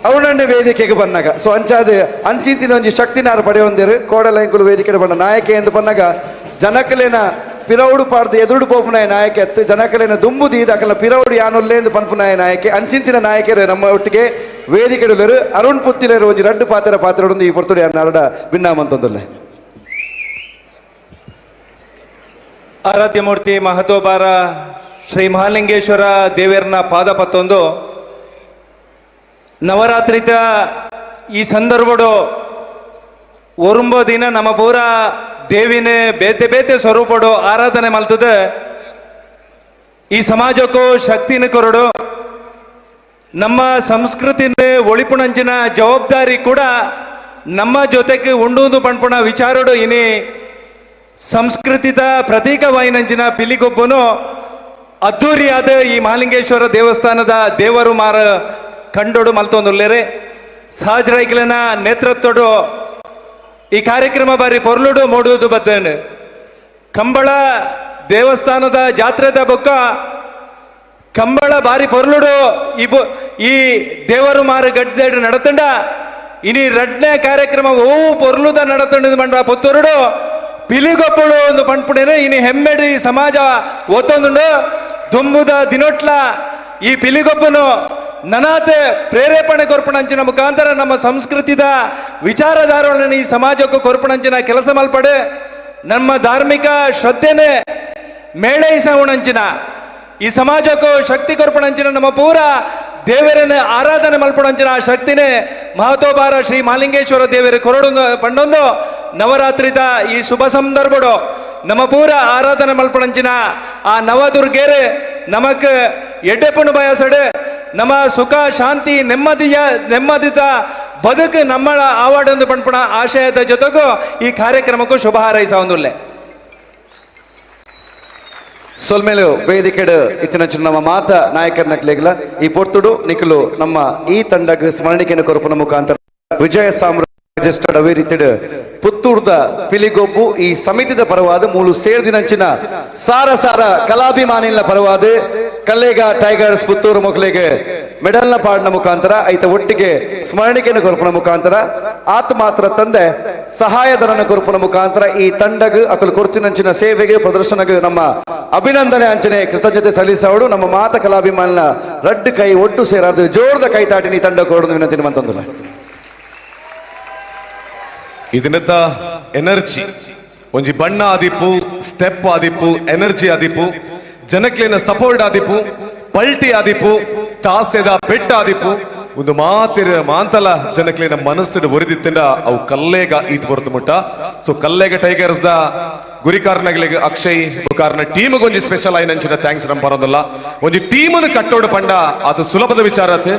ಅವನನ್ನೇ ವೇದಿಕೆಗೆ ಬಂದಾಗ ಸೊ ಅಂಚಾದ ಅಂಚಿಂತಿನ ಒಂಜಿ ಶಕ್ತಿನಾರು ಪಡೆಯೊಂದಿರು ಕೋಡಲ ಎಂಕುಲು ವೇದಿಕೆ ಬಂದ ನಾಯಕೆ ಎಂದು ಬಂದಾಗ ಜನಕಲೇನ ಪಿರೌಡು ಪಾಡ್ದು ಎದುರುಡು ಪೋಪುನಾಯ ನಾಯಕೆ ಅತ್ತು ಜನಕಲೇನ ದುಂಬು ದೀದ ಅಕಲ ಪಿರೌಡು ಯಾನುಲ್ಲೇಂದು ಪನ್ಪುನಾಯ ನಾಯಕೆ ಅಂಚಿಂತಿನ ನಾಯಕರು ನಮ್ಮ ಒಟ್ಟಿಗೆ ವೇದಿಕೆ ಅರುಣ್ ಪುತ್ತಿಲೇರು ಒಂಜಿ ರಡ್ಡು ಪಾತ್ರ ಪಾತ್ರ ಈ ಪೊರ್ತುಡು ಯಾರು ಭಿನ್ನಾಮಂತೊಂದುಲ್ಲೆ. ಆರಾಧ್ಯಮೂರ್ತಿ ಮಹತೋಬಾರ ಶ್ರೀ ಮಹಾಲಿಂಗೇಶ್ವರ ದೇವರನ ಪಾದ ಪತ್ತೊಂದು ನವರಾತ್ರಿತ ಈ ಸಂದರ್ಭಡು ಒರುಂಬೋ ದಿನ ನಮ್ಮ ಪೂರ ದೇವಿನ ಬೇತೆ ಬೇತೆ ಸ್ವರೂಪಡು ಆರಾಧನೆ ಮಲ್ತದೆ. ಈ ಸಮಾಜಕ್ಕೂ ಶಕ್ತಿನ ಕೊರಡು, ನಮ್ಮ ಸಂಸ್ಕೃತಿನ ಒಳಿಪುಣಂಚಿನ ಜವಾಬ್ದಾರಿ ಕೂಡ ನಮ್ಮ ಜೊತೆಗೆ ಉಂಡು ಪಣ್ಪುಣ ವಿಚಾರಡು ಇನಿ ಸಂಸ್ಕೃತಿದ ಪ್ರತೀಕವಾಯಿನಂಚಿನ ಪಿಲಿಗೊಬ್ಬನು ಅದ್ದೂರಿಯಾದ ಈ ಮಹಾಲಿಂಗೇಶ್ವರ ದೇವಸ್ಥಾನದ ದೇವರು ಮಾರ ಕಂಡೋಡು ಮಲ್ತೊಂದುಲ್ಲೇರೆ. ಸಹಜರೈಕ್ಲನ ನೇತೃತ್ವಡು ಈ ಕಾರ್ಯಕ್ರಮ ಬಾರಿ ಪೊರ್ಲುಡು ಮೂಡುವುದು ಬದ್ದೇನೆ. ಕಂಬಳ ದೇವಸ್ಥಾನದ ಜಾತ್ರೆದ ಬೊಕ್ಕ ಕಂಬಳ ಬಾರಿ ಪೊರ್ಲುಡು ಈ ದೇವರು ಮಾರು ಗಡ್ಡೆ ನಡತಂಡ ಇನಿ ರಡ್ನೆ ಕಾರ್ಯಕ್ರಮ ಓ ಪೊರ್ಲುದ ನಡತಂಡ ಮಂಡ ಪುತ್ತೂರುಡು ಪಿಲಿಗೊಪ್ಪಳು ಒಂದು ಪಣ್ಪುಡೇನೆ ಇನಿ ಹೆಮ್ಮೆಡಿ ಸಮಾಜ ಒತ್ತೊಂದುಂಡು. ದುಂಬುದ ದಿನೊಟ್ಲ ಈ ಪಿಲಿಗೊಬ್ಬನು ನನಾತೆ ಪ್ರೇರೇಪಣೆ ಕೊರ್ಪಣಂಚಿನ ಮುಖಾಂತರ ನಮ್ಮ ಸಂಸ್ಕೃತಿದ ವಿಚಾರಧಾರಗಳನ್ನು ಈ ಸಮಾಜಕ್ಕೂ ಕೊರ್ಪಣಂಚಿನ ಕೆಲಸ ಮಲ್ಪಡೆ, ನಮ್ಮ ಧಾರ್ಮಿಕ ಶ್ರದ್ಧೆನೆ ಮೇಳೈಸವಣಂಚಿನ ಈ ಸಮಾಜಕ್ಕೂ ಶಕ್ತಿ ಕೊರ್ಪಣಂಚಿನ ನಮ್ಮ ಪೂರ ದೇವರನ್ನ ಆರಾಧನೆ ಮಲ್ಪಣಂಚಿನ ಆ ಶಕ್ತಿನೇ ಮಹತೋಬಾರ ಶ್ರೀ ಮಹಾಲಿಂಗೇಶ್ವರ ದೇವರ ಕೊರಡು ಪಂಡೊಂದು ನವರಾತ್ರಿದ ಈ ಶುಭ ಸಂದರ್ಭಡು ನಮ್ಮ ಪೂರ ಆರಾಧನೆ ಮಲ್ಪಣಂಚಿನ ಆ ನವದುರ್ಗೇರೆ ನಮಕ್ ಎಡ್ಡೆಪಣ್ಣು ಬಯಸಡೆ ನಮ್ಮ ಸುಖ ಶಾಂತಿ ನೆಮ್ಮದಿಯ ನೆಮ್ಮದಿದ ಬದುಕು ನಮ್ಮ ಆವಾಡೊಂದು ಪಣ್ಪುಣ ಆಶಯದ ಜೊತೆಗೂ ಈ ಕಾರ್ಯಕ್ರಮಕ್ಕೂ ಶುಭ ಹಾರೈಸ ಒಂದುಲ್ಲೆ. ಸೊಲ್ಮೇಲು ವೇದಿಕೆಡು ಇತ್ತಿನಂಚಿನ ನಮ್ಮ ಮಾತ ನಾಯಕರ ನಕ್ಲೆಗ್ಲ ಈ ಪೊರ್ತುಡು ನಿಖಲು ನಮ್ಮ ಈ ತಂಡಗ್ ಸ್ಮರಣಿಕೆಯನ್ನು ಕೊರಪುನ ಮುಖಾಂತರ ವಿಜಯ ಸಾಮ್ರಾಜ್ಯ ರಿಜಿಸ್ಟರ್ಡ್ ಅವೇ ರೀತಿಡು ಪುತ್ತೂರ್ದ ಪಿಲಿಗೊಬ್ಬು ಈ ಸಮಿತಿದ ಪರವಾದ ಮೂಲು ಸೇರ್ದಿನಂಚಿನ ಸಾರ ಸಾರ ಕಲಾಭಿಮಾನಿನ ಪರವಾದ ಕಲ್ಲೇಗ ಟೈಗರ್ಸ್ ಪುತ್ತೂರು ಮೊಕ್ಲೆಗೆ ಮೆಡಲ್ನ ಪಾಡಿನ ಮುಖಾಂತರ ಐತ ಒಟ್ಟಿಗೆ ಸ್ಮರಣಿಕೆಯನ್ನು ಕೊರಪುನ ಮುಖಾಂತರ ಆತ ಮಾತ್ರ ತಂದೆ ಸಹಾಯಧನನ ಕೊರಪುನ ಮುಖಾಂತರ ಈ ತಂಡಗ್ ಅಕಲು ಕೊರ್ತಿನಂಚಿನ ಸೇವೆಗೆ ಪ್ರದರ್ಶನಗೆ ನಮ್ಮ ಅಭಿನಂದನೆ ಅಂಚನೆ ಕೃತಜ್ಞತೆ ಸಲ್ಲಿಸವಡು ನಮ್ಮ ಮಾತ ಕಲಾಭಿಮಾನಿನ ರಡ್ಡು ಕೈ ಒಟ್ಟು ಸೇರಾದ ಜೋರದ ಕೈ ತಾಟಿನ ಈ ತಂಡ ಕೊರಡು ವಿನಂತಿ ಮಂತಂದ್ರೆ. ಇದನ್ನತ್ತ ಎನರ್ಜಿ ಒಂಜಿ ಬಣ್ಣ ಆದಿಪ್ಪು, ಸ್ಟೆಪ್ ಆದಿಪ್ಪು, ಎನರ್ಜಿ ಆದಿಪ್ಪು, ಜನಕ್ಲೆನ ಸಪೋರ್ಟ್ ಆದಿಪ್ಪು, ಪಲ್ಟಿ ಆದಿಪ್ಪು, ತಾಸೆದ ಪೆಟ್ಟ ಆದಿಪ್ಪು, ಒಂದು ಮಾತಿರ ಮಾಂತಲ ಜನಕ್ಲೆನ ಮನಸ್ಸಿನ ಒರಿದಿತ್ತಿಂದ ಅವು ಕಲ್ಲೇಗ ಈತ್ ಬರುತ್ತ ಮುಟ್ಟ. ಸೊ ಕಲ್ಲೇಗ ಟೈಗರ್ಸ್ the ಗುರಿಕಾರನಗಳಿಗೆ ಅಕ್ಷಯ್ ಬುಕಾರ್ನ ಟೀಮ್ ಒಂಜಿ ಸ್ಪೆಷಲ್ ಆಯ್ನಂಚಿನ thanks ನಮ್ ಬರೋದಲ್ಲ. ಒಂಜಿ ಟೀಮನ್ನು ಕಟ್ಟೋಡು ಪಂಡ ಅದು ಸುಲಭದ ವಿಚಾರ ಆತು.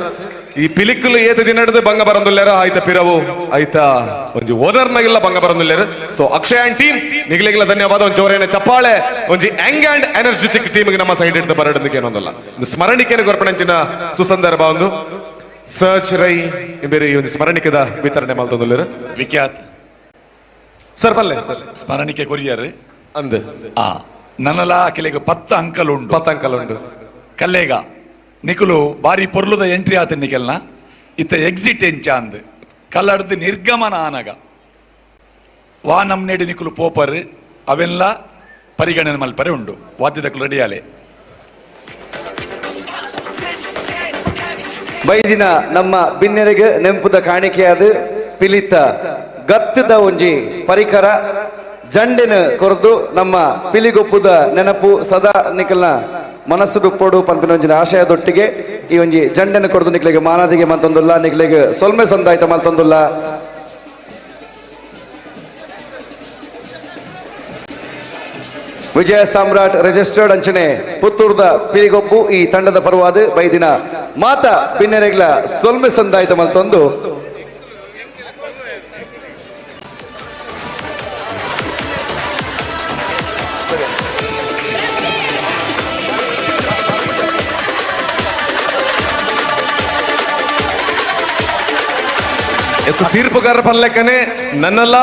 ಈ ಪಿಲಿಕ್ಕಲು ಏತ ದಿನ ಹಿಡಿದು ಬಂಗ ಬರಂದುಲ್ಲೇರ ಆಯ್ತ ಪಿರವು ಆಯ್ತಾ ಒಂಜಿ ಓನರ್ನಾಗಿಲ್ಲ ಬಂಗ ಬರಂದುಲ್ಲೇರು. So Akshay and team ನಿಗ್ಲಿಗೆಲ್ಲ ಧನ್ಯವಾದ. ಒಂಜಿ ಜೋರೇನ ಚಪ್ಪಾಳೆ ಒಂಜಿ Young and energetic ಟೀಮ್ಗೆ ನಮ್ಮ ಸೈಡ್ ಹಿಡಿದು ಬರಡೋದಕ್ಕೆ ಏನೊಂದಲ್ಲ ಒಂದು ಸ್ಮರಣಿಕೆಯನ್ನು ಕೊರ್ಪಣಂಚಿನ ಸುಸಂದರ್ಭ ಒಂದು ಸರ್ಚ್ ರೈ ಬೇರೆ ಈ ಒಂದು ಸ್ಮರಣಿಕೆದ ವಿತರಣೆ ಮಲ್ತೊಂದುಲ್ಲೇರು. ವಿಖ್ಯಾತ್ ಸರ್ ಪಲ್ಲೆ ಸರ್ ಸ್ಮರಣಿಕೆ ಕೊರಿಯರ್ ಅಂದ್ ಆ ನನ್ನಲ ಕೆಲಗ 10 ಅಂಕಲ್ ಉಂಟು. 10 ಅಂಕಲ್ ಉಂಟು. ಕಲ್ಲೇಗ ನಿಕುಲು ಬಾರಿ ಪೊರ್ಲುದ ಎಂಟ್ರಿ ಆತ ನಿಕೆಲ್ನ ಇತ್ತ ಎಕ್ಸಿಟ್ ಎಂಚ ಅಂದ್ ಕಲ್ಲಡ್ದು ನಿರ್ಗಮನ ಆನಗ ವಾ ನಮ್ನೆಡಿ ನಿಕುಲು ಪೋಪರ್ ಅವೆಲ್ಲ ಪರಿಗಣನೆ ಮಲ್ಪರೆ ಉಂಡು. ವಾದ್ಯದಕ್ಕಲು ರೆಡಿಯಾಲೆ. ಬೈದಿನ ನಮ್ಮ ಬಿನ್ನೆರೆಗೆ ನೆಂಪುದ ಕಾಣಿಕೆಯಾದ ಪಿಲಿತ ಗತ್ತದ ಒಂಜಿ ಪರಿಕರ ಜಂಡಿನ ಕೊರದು ನಮ್ಮ ಪಿಲಿಗೊಪ್ಪುದ ನೆನಪು ಸದಾ ನಿಕಲ್ನ ಮನಸ್ಸು ಪೋಡು ಪಂಪಿನ ಒಂಜಿನ ಆಶಯದೊಟ್ಟಿಗೆ ಈ ಒಂಜಿ ಜಂಡನ ಕೊರದು ನಿಕ್ಲೆಗೆ ಮಾನಾದಿಗೆ ಮಲ್ತೊಂದುಲ್ಲ, ನಿಕ್ಲೆಗೆ ಸೊಲ್ಮೆ ಸಂದಾಯ್ತ ಮಲ್ತೊಂದುಲ್ಲ. ವಿಜಯ ಸಾಮ್ರಾಟ್ ರಿಜಿಸ್ಟರ್ಡ್ ಅಂಚನೆ ಪುತ್ತೂರ್ದ ಪಿಲಿಗೊಪ್ಪು ಈ ತಂಡದ ಪರವಾದ ಬೈದಿನ ಮಾತಾ ಬಿನ್ನೆರೆಗ್ಲ ಸೊಲ್ಮೆ ಸಂದಾಯ್ತ ಮಲ್ತೊಂದು ಎಸ್ ತೀರ್ಪುಗಾರ ಪಲ್ಲೆಕ್ಕನೆ ನನ್ನೆಲ್ಲ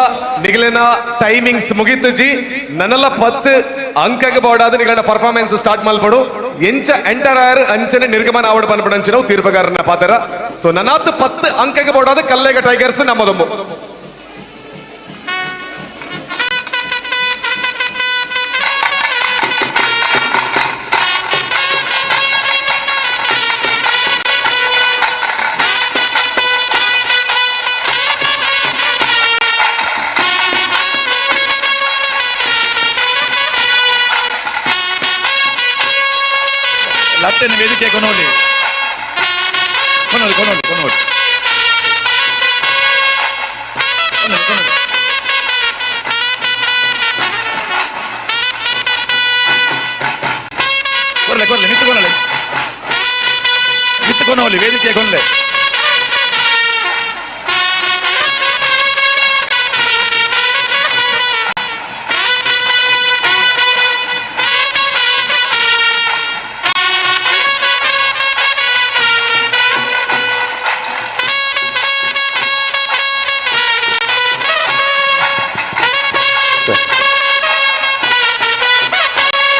ನಿಗಲಿನ ಟೈಮಿಂಗ್ಸ್ ಮುಗಿತು ಜಿ. ನನ್ನೆಲ್ಲ 10 ಅಂಕಗೆ ಬೋರ್ಡಾದ ನಿಗಲಿನ ಪರ್ಫಾರ್ಮೆನ್ಸ್ ಸ್ಟಾರ್ಟ್ ಮಲ್ಪಡು ಎಂಚ ಎಂಟರ್ ಆಯರ್ ಅಂಚನೆ ನಿರ್ಗಮನ ಆವಡ್ ಪನ್ಪಡಂಚಿನ ತೀರ್ಪುಗಾರನ ಪಾತ್ರ. ಸೊ ನನ್ನಾತ್ 10 ಅಂಕಗೆ ಬೋರ್ಡಾದ ಕಲ್ಲೇಗ ಟೈಗರ್ಸ್ ನಮ್ಮದೊಂಬು. ಲಟ್ಟೆನ ವೇದಿಕೆ ಕೊನೋಲಿ ಕೊನೋಲಿ ಕೊನೋಲಿ ಕೊನೋಲಿ ಕೊನೋಲಿ ಕೊನೋಲಿ. ಕೊನೋಲಿ ವೇದಿಕೆ ಗೊಂದೆ.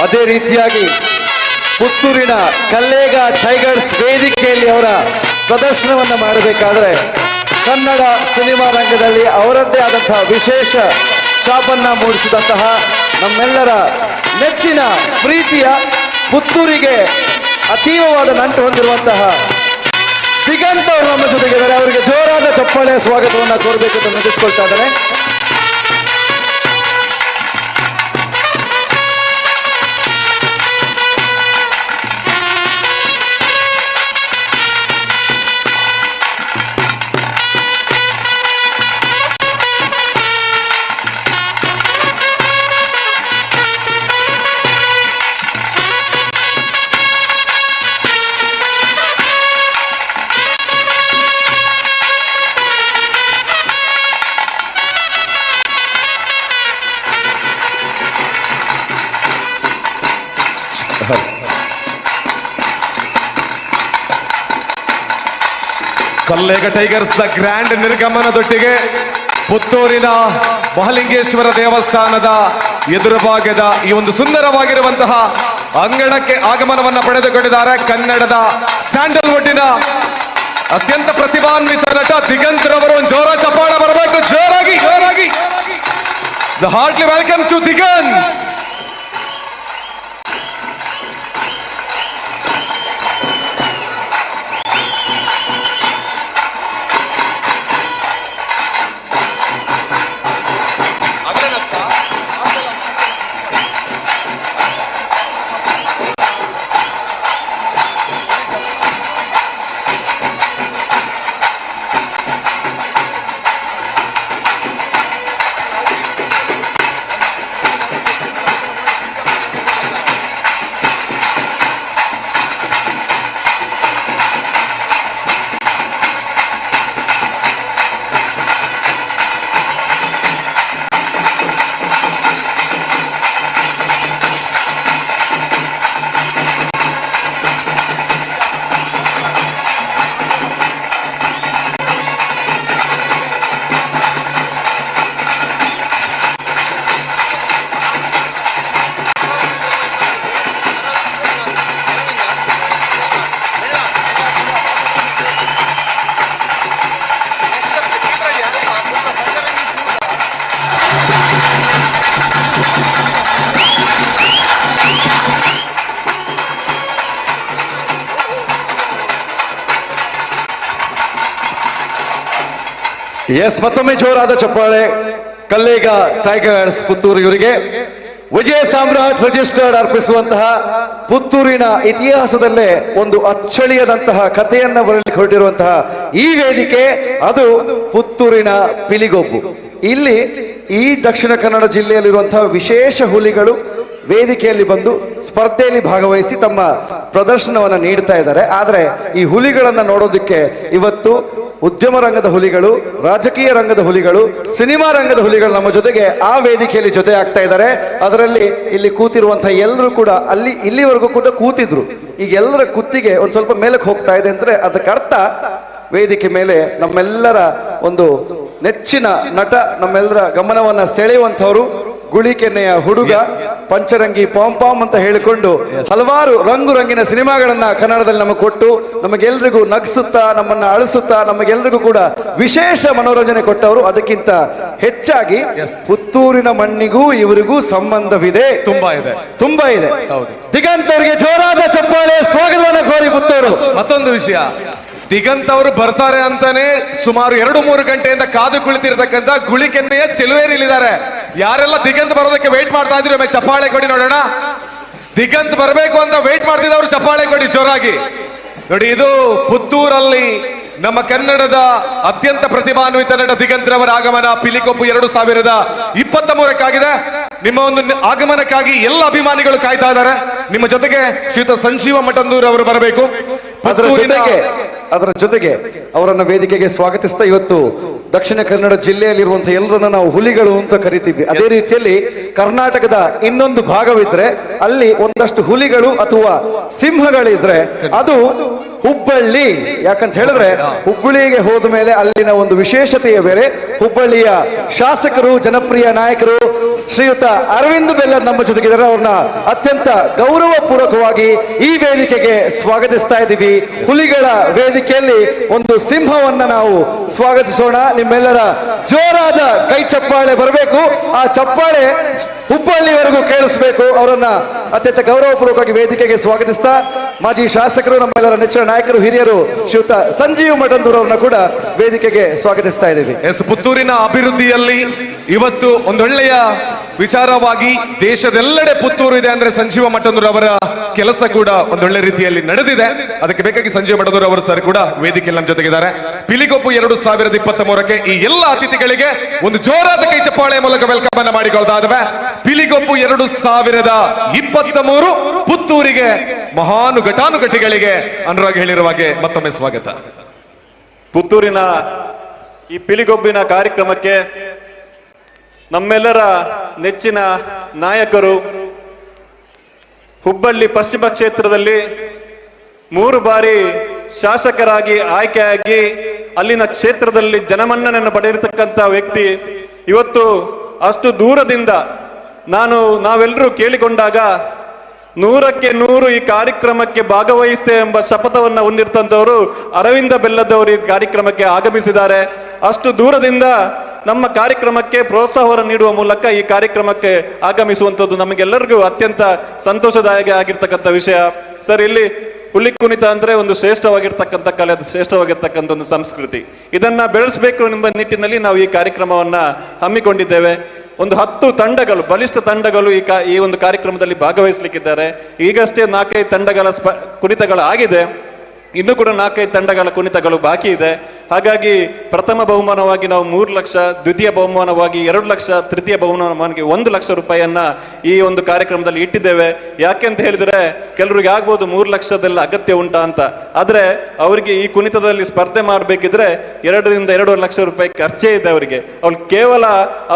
ಅದೇ ರೀತಿಯಾಗಿ ಪುತ್ತೂರಿನ ಕಲ್ಲೇಗ ಟೈಗರ್ಸ್ ವೇದಿಕೆಯಲ್ಲಿ ಅವರ ಪ್ರದರ್ಶನವನ್ನು ಮಾಡಬೇಕಾದ್ರೆ ಕನ್ನಡ ಸಿನಿಮಾ ರಂಗದಲ್ಲಿ ಅವರದ್ದೇ ಆದಂತಹ ವಿಶೇಷ ಛಾಪನ್ನ ಮೂಡಿಸಿದಂತಹ ನಮ್ಮೆಲ್ಲರ ನೆಚ್ಚಿನ ಪ್ರೀತಿಯ ಪುತ್ತೂರಿಗೆ ಅತೀವವಾದ ನಂಟು ಹೊಂದಿರುವಂತಹ ದಿಗಂತ್ ಅವರು ನಮ್ಮ ಜೊತೆಗಿದ್ದಾರೆ. ಅವರಿಗೆ ಜೋರಾದ ಚಪ್ಪಾಳೆಯ ಸ್ವಾಗತವನ್ನು ಕೋರಬೇಕು ಅಂತ ವಿನಂತಿಸಿಕೊಳ್ತಾ ಇದ್ದಾರೆ. ಕಲ್ಲೇಗ tigers the grand ನಿರ್ಗಮನದೊಟ್ಟಿಗೆ ಪುತ್ತೂರಿನ ಮಹಲಿಂಗೇಶ್ವರ ದೇವಸ್ಥಾನದ ಎದುರು ಭಾಗದ ಈ ಒಂದು ಸುಂದರವಾಗಿರುವಂತಹ ಅಂಗಣಕ್ಕೆ ಆಗಮನವನ್ನು ಪಡೆದುಕೊಂಡಿದ್ದಾರೆ ಕನ್ನಡದ ಸ್ಯಾಂಡಲ್ವುಡ್ಡಿನ ಅತ್ಯಂತ ಪ್ರತಿಭಾನ್ವಿತ ನಟ ದಿಗಂತರವರು. ಒಂದು ಜೋರ ಚಪ್ಪಾಳೆ ಬರಬೇಕು, ಜೋರಾಗಿ ಜೋರಾಗಿ. Heartly welcome to Diganth. Yes, ಮತ್ತೊಮ್ಮೆ ಜೋರಾದ ಚಪ್ಪಾಳೆ ಕಲ್ಲೇಗ ಟೈಗರ್ಸ್ ಪುತ್ತೂರು ಇವರಿಗೆ. ವಿಜಯ ಸಾಮ್ರಾಟ್ ರಿಜಿಸ್ಟರ್ಡ್ ಅರ್ಪಿಸುವಂತಹ ಪುತ್ತೂರಿನ ಇತಿಹಾಸದಲ್ಲೇ ಒಂದು ಅಚ್ಚಳಿಯದಂತಹ ಕಥೆಯನ್ನ ಬರಲಿಕ್ಕೆ ಹೊರಟಿರುವಂತಹ ಈ ವೇದಿಕೆ ಅದು ಪುತ್ತೂರಿನ ಪಿಲಿಗೊಬ್ಬು. ಇಲ್ಲಿ ಈ ದಕ್ಷಿಣ ಕನ್ನಡ ಜಿಲ್ಲೆಯಲ್ಲಿರುವಂತಹ ವಿಶೇಷ ಹುಲಿಗಳು ವೇದಿಕೆಯಲ್ಲಿ ಬಂದು ಸ್ಪರ್ಧೆಯಲ್ಲಿ ಭಾಗವಹಿಸಿ ತಮ್ಮ ಪ್ರದರ್ಶನವನ್ನು ನೀಡ್ತಾ ಇದ್ದಾರೆ. ಆದರೆ ಈ ಹುಲಿಗಳನ್ನು ನೋಡೋದಕ್ಕೆ ಇವತ್ತು ಉದ್ಯಮ ರಂಗದ ಹುಲಿಗಳು, ರಾಜಕೀಯ ರಂಗದ ಹುಲಿಗಳು, ಸಿನಿಮಾ ರಂಗದ ಹುಲಿಗಳು ನಮ್ಮ ಜೊತೆಗೆ ಆ ವೇದಿಕೆಯಲ್ಲಿ ಜೊತೆ ಆಗ್ತಾ ಇದ್ದಾರೆ. ಅದರಲ್ಲಿ ಇಲ್ಲಿ ಕೂತಿರುವಂತಹ ಎಲ್ಲರೂ ಕೂಡ ಅಲ್ಲಿ ಇಲ್ಲಿವರೆಗೂ ಕೂಡ ಕೂತಿದ್ರು. ಈಗ ಎಲ್ಲರ ಕುತ್ತಿಗೆ ಒಂದು ಸ್ವಲ್ಪ ಮೇಲಕ್ಕೆ ಹೋಗ್ತಾ ಇದೆ ಅಂದ್ರೆ ಅದಕ್ಕೆ ಅರ್ಥ ವೇದಿಕೆ ಮೇಲೆ ನಮ್ಮೆಲ್ಲರ ಒಂದು ನೆಚ್ಚಿನ ನಟ, ನಮ್ಮೆಲ್ಲರ ಗಮನವನ್ನ ಸೆಳೆಯುವಂಥವ್ರು, ಗುಳಿಕೆನೆಯ ಹುಡುಗ, ಪಂಚರಂಗಿ ಪಾಂ ಪಾಂ ಅಂತ ಹೇಳಿಕೊಂಡು ಹಲವಾರು ರಂಗು ರಂಗಿನ ಸಿನಿಮಾಗಳನ್ನ ಕನ್ನಡದಲ್ಲಿ ನಮಗೆ ಕೊಟ್ಟು ನಮಗೆಲ್ರಿಗೂ ನಗಿಸುತ್ತಾ, ನಮ್ಮನ್ನ ಅಳಿಸುತ್ತಾ, ನಮಗೆಲ್ರಿಗೂ ಕೂಡ ವಿಶೇಷ ಮನೋರಂಜನೆ ಕೊಟ್ಟವರು. ಅದಕ್ಕಿಂತ ಹೆಚ್ಚಾಗಿ ಪುತ್ತೂರಿನ ಮಣ್ಣಿಗೂ ಇವರಿಗೂ ಸಂಬಂಧವಿದೆ, ತುಂಬಾ ಇದೆ, ತುಂಬಾ ಇದೆ. ದಿಗಂತ್ ಅವರಿಗೆ ಜೋರಾದ ಚಪ್ಪಾಳೆ ಸ್ವಾಗತವನ್ನು ಕೋರಿ ಪುತ್ತೂರು. ಮತ್ತೊಂದು ವಿಷಯ, ದಿಗಂತ್ ಅವರು ಬರ್ತಾರೆ ಅಂತಾನೆ ಸುಮಾರು 2-3 ಗಂಟೆಯಿಂದ ಕಾದು ಕುಳಿತಿರ್ತಕ್ಕಂಥ ಗುಳಿಕೆನ್ನೆಯ ಚೆಲುವೇರಿಲಿದ್ದಾರೆ. ಯಾರೆಲ್ಲ ದಿಗಂತ್ ಬರೋದಕ್ಕೆ ವೇಟ್ ಮಾಡ್ತಾ ಇದ್ರು ಒಮ್ಮೆ ಚಪ್ಪಾಳೆ ಕೊಡಿ ನೋಡೋಣ. ದಿಗಂತ್ ಬರಬೇಕು ಅಂತ ವೇಟ್ ಮಾಡ್ತಿದ್ದವರು ಚಪ್ಪಾಳೆ ಕೊಡಿ ಜೋರಾಗಿ. ನೋಡಿ, ಇದು ಪುತ್ತೂರಲ್ಲಿ ನಮ್ಮ ಕನ್ನಡದ ಅತ್ಯಂತ ಪ್ರತಿಭಾನ್ವಿತ ನಟ ದಿಗಂತ್ರವರ ಆಗಮನ ಪಿಲಿಕೊಪ್ಪು 2023ಕ್ಕಾಗಿದೆ. ನಿಮ್ಮ ಒಂದು ಆಗಮನಕ್ಕಾಗಿ ಎಲ್ಲ ಅಭಿಮಾನಿಗಳು ಕಾಯ್ತಾ ಇದ್ದಾರೆ. ನಿಮ್ಮ ಜೊತೆಗೆ ಶ್ರೀಯುತ ಸಂಜೀವ ಮಠಂದೂರ್ ಅವರು ಬರಬೇಕು. ಅದರ ಜೊತೆಗೆ ಅವರನ್ನ ವೇದಿಕೆಗೆ ಸ್ವಾಗತಿಸ್ತಾ, ಇವತ್ತು ದಕ್ಷಿಣ ಕನ್ನಡ ಜಿಲ್ಲೆಯಲ್ಲಿರುವಂತಹ ಎಲ್ಲರನ್ನ ನಾವು ಹುಲಿಗಳು ಅಂತ ಕರಿತೀವಿ. ಅದೇ ರೀತಿಯಲ್ಲಿ ಕರ್ನಾಟಕದ ಇನ್ನೊಂದು ಭಾಗವಿದ್ರೆ ಅಲ್ಲಿ ಒಂದಷ್ಟು ಹುಲಿಗಳು ಅಥವಾ ಸಿಂಹಗಳಿದ್ರೆ ಅದು ಹುಬ್ಬಳ್ಳಿ. ಯಾಕಂತ ಹೇಳಿದ್ರೆ ಹುಬ್ಬಳ್ಳಿಗೆ ಹೋದ ಮೇಲೆ ಅಲ್ಲಿನ ಒಂದು ವಿಶೇಷತೆಯೇ ಬೇರೆ. ಹುಬ್ಬಳ್ಳಿಯ ಶಾಸಕರು, ಜನಪ್ರಿಯ ನಾಯಕರು ಶ್ರೀಯುತ ಅರವಿಂದ್ ಬೆಲ್ಲದ್ ನಮ್ಮ ಜೊತೆಗಿದ್ದಾರೆ. ಅವ್ರನ್ನ ಅತ್ಯಂತ ಗೌರವಪೂರ್ವಕವಾಗಿ ಈ ವೇದಿಕೆಗೆ ಸ್ವಾಗತಿಸ್ತಾ ಇದ್ದೀವಿ. ಹುಲಿಗಳ ವೇದಿಕೆಯಲ್ಲಿ ಒಂದು ಸಿಂಹವನ್ನ ನಾವು ಸ್ವಾಗತಿಸೋಣ. ನಿಮ್ಮೆಲ್ಲರ ಜೋರಾದ ಕೈ ಚಪ್ಪಾಳೆ ಬರಬೇಕು. ಆ ಚಪ್ಪಾಳೆ ಹುಬ್ಬಳ್ಳಿವರೆಗೂ ಕೇಳಿಸಬೇಕು. ಅವರನ್ನ ಅತ್ಯಂತ ಗೌರವಪೂರ್ವಕವಾಗಿ ವೇದಿಕೆಗೆ ಸ್ವಾಗತಿಸ್ತಾ ಮಾಜಿ ಶಾಸಕರು, ನಮ್ಮೆಲ್ಲರ ನೆಚ್ಚಿನ ನಾಯಕರು, ಹಿರಿಯರು ಶ್ರೀಯುತ ಸಂಜೀವ್ ಮಠಂದೂರ್ ಅವರನ್ನ ಕೂಡ ವೇದಿಕೆಗೆ ಸ್ವಾಗತಿಸ್ತಾ ಇದ್ದೀವಿ. ಎಸ್, ಪುತ್ತೂರಿನ ಅಭಿವೃದ್ಧಿಯಲ್ಲಿ ಇವತ್ತು ಒಂದೊಳ್ಳೆಯ ವಿಚಾರವಾಗಿ ದೇಶದೆಲ್ಲೆಡೆ ಪುತ್ತೂರು ಇದೆ ಅಂದ್ರೆ ಸಂಜೀವ ಮಠಂದೂರ್ ಅವರ ಕೆಲಸ ಕೂಡ ಒಂದೊಳ್ಳೆ ರೀತಿಯಲ್ಲಿ ನಡೆದಿದೆ. ಅದಕ್ಕೆ ಬೇಕಾಗಿ ಸಂಜೀವ ಮಠಂದೂರ್ ಅವರು ಸರ್ ಕೂಡ ವೇದಿಕೆಯಲ್ಲಿ ನಮ್ಮ ಜೊತೆಗಿದ್ದಾರೆ. ಪಿಲಿಗೊಬ್ಬು 2023ಕ್ಕೆ ಈ ಎಲ್ಲ ಅತಿಥಿಗಳಿಗೆ ಒಂದು ಜೋರಾದ ಕೈ ಚಪ್ಪಾಳೆ ಮೂಲಕ welcome ಅನ್ನ ಮಾಡಿಕೊಳ್ತಾ ಇದ್ದೇವೆ. ಪಿಲಿಗೊಬ್ಬು 2023 ಪುತ್ತೂರಿಗೆ ಮಹಾನು ಘಟಾನುಘಟಿಗಳಿಗೆ ಅನುರಾಗ್ ಹೇಳಿರುವ ಹಾಗೆ ಮತ್ತೊಮ್ಮೆ ಸ್ವಾಗತ. ಪುತ್ತೂರಿನ ಈ ಪಿಲಿಗೊಬ್ಬಿನ ಕಾರ್ಯಕ್ರಮಕ್ಕೆ ನಮ್ಮೆಲ್ಲರ ನೆಚ್ಚಿನ ನಾಯಕರು, ಹುಬ್ಬಳ್ಳಿ ಪಶ್ಚಿಮ ಕ್ಷೇತ್ರದಲ್ಲಿ 3 ಬಾರಿ ಶಾಸಕರಾಗಿ ಆಯ್ಕೆಯಾಗಿ ಅಲ್ಲಿನ ಕ್ಷೇತ್ರದಲ್ಲಿ ಜನಮನ್ನಣೆಯನ್ನು ಪಡೆದಿರತಕ್ಕಂಥ ವ್ಯಕ್ತಿ, ಇವತ್ತು ಅಷ್ಟು ದೂರದಿಂದ ನಾವೆಲ್ಲರೂ ಕೇಳಿಕೊಂಡಾಗ 100ಕ್ಕೆ 100 ಈ ಕಾರ್ಯಕ್ರಮಕ್ಕೆ ಭಾಗವಹಿಸ್ತೇ ಎಂಬ ಶಪಥವನ್ನು ಹೊಂದಿರ್ತಂಥವರು ಅರವಿಂದ ಬೆಲ್ಲದವರು ಈ ಕಾರ್ಯಕ್ರಮಕ್ಕೆ ಆಗಮಿಸಿದ್ದಾರೆ. ಅಷ್ಟು ದೂರದಿಂದ ನಮ್ಮ ಕಾರ್ಯಕ್ರಮಕ್ಕೆ ಪ್ರೋತ್ಸಾಹವನ್ನು ನೀಡುವ ಮೂಲಕ ಈ ಕಾರ್ಯಕ್ರಮಕ್ಕೆ ಆಗಮಿಸುವಂಥದ್ದು ನಮಗೆಲ್ಲರಿಗೂ ಅತ್ಯಂತ ಸಂತೋಷದಾಯಕ ಆಗಿರ್ತಕ್ಕಂಥ ವಿಷಯ. ಸರ್, ಇಲ್ಲಿ ಹುಲಿ ಕುಣಿತ ಅಂದ್ರೆ ಒಂದು ಶ್ರೇಷ್ಠವಾಗಿರ್ತಕ್ಕಂಥ ಕಲೆ, ಅದು ಶ್ರೇಷ್ಠವಾಗಿರ್ತಕ್ಕಂಥ ಒಂದು ಸಂಸ್ಕೃತಿ. ಇದನ್ನ ಬೆಳೆಸಬೇಕು ಎಂಬ ನಿಟ್ಟಿನಲ್ಲಿ ನಾವು ಈ ಕಾರ್ಯಕ್ರಮವನ್ನ ಹಮ್ಮಿಕೊಂಡಿದ್ದೇವೆ. ಒಂದು 10 ತಂಡಗಳು, ಬಲಿಷ್ಠ ತಂಡಗಳು ಈ ಒಂದು ಕಾರ್ಯಕ್ರಮದಲ್ಲಿ ಭಾಗವಹಿಸಲಿಕ್ಕಿದ್ದಾರೆ. ಈಗಷ್ಟೇ 4-5 ತಂಡಗಳ ಕುಣಿತಗಳಾಗಿದೆ, ಇನ್ನೂ ಕೂಡ 4-5 ತಂಡಗಳ ಕುಣಿತಗಳು ಬಾಕಿ ಇದೆ. ಹಾಗಾಗಿ ಪ್ರಥಮ ಬಹುಮಾನವಾಗಿ ನಾವು 3 ಲಕ್ಷ, ದ್ವಿತೀಯ ಬಹುಮಾನವಾಗಿ 2 ಲಕ್ಷ, ತೃತೀಯ ಬಹುಮಾನವಾಗಿ 1 ಲಕ್ಷ ರೂಪಾಯಿಯನ್ನ ಈ ಒಂದು ಕಾರ್ಯಕ್ರಮದಲ್ಲಿ ಇಟ್ಟಿದ್ದೇವೆ. ಯಾಕೆಂತ ಹೇಳಿದ್ರೆ ಕೆಲವ್ರಿಗೆ ಆಗ್ಬೋದು 3 ಲಕ್ಷದೆಲ್ಲ ಅಗತ್ಯ ಉಂಟಾ ಅಂತ, ಆದ್ರೆ ಅವರಿಗೆ ಈ ಕುಣಿತದಲ್ಲಿ ಸ್ಪರ್ಧೆ ಮಾಡಬೇಕಿದ್ರೆ 2ರಿಂದ 2.5 ಲಕ್ಷ ರೂಪಾಯಿ ಖರ್ಚೇ ಇದೆ ಅವರಿಗೆ. ಅವ್ರು ಕೇವಲ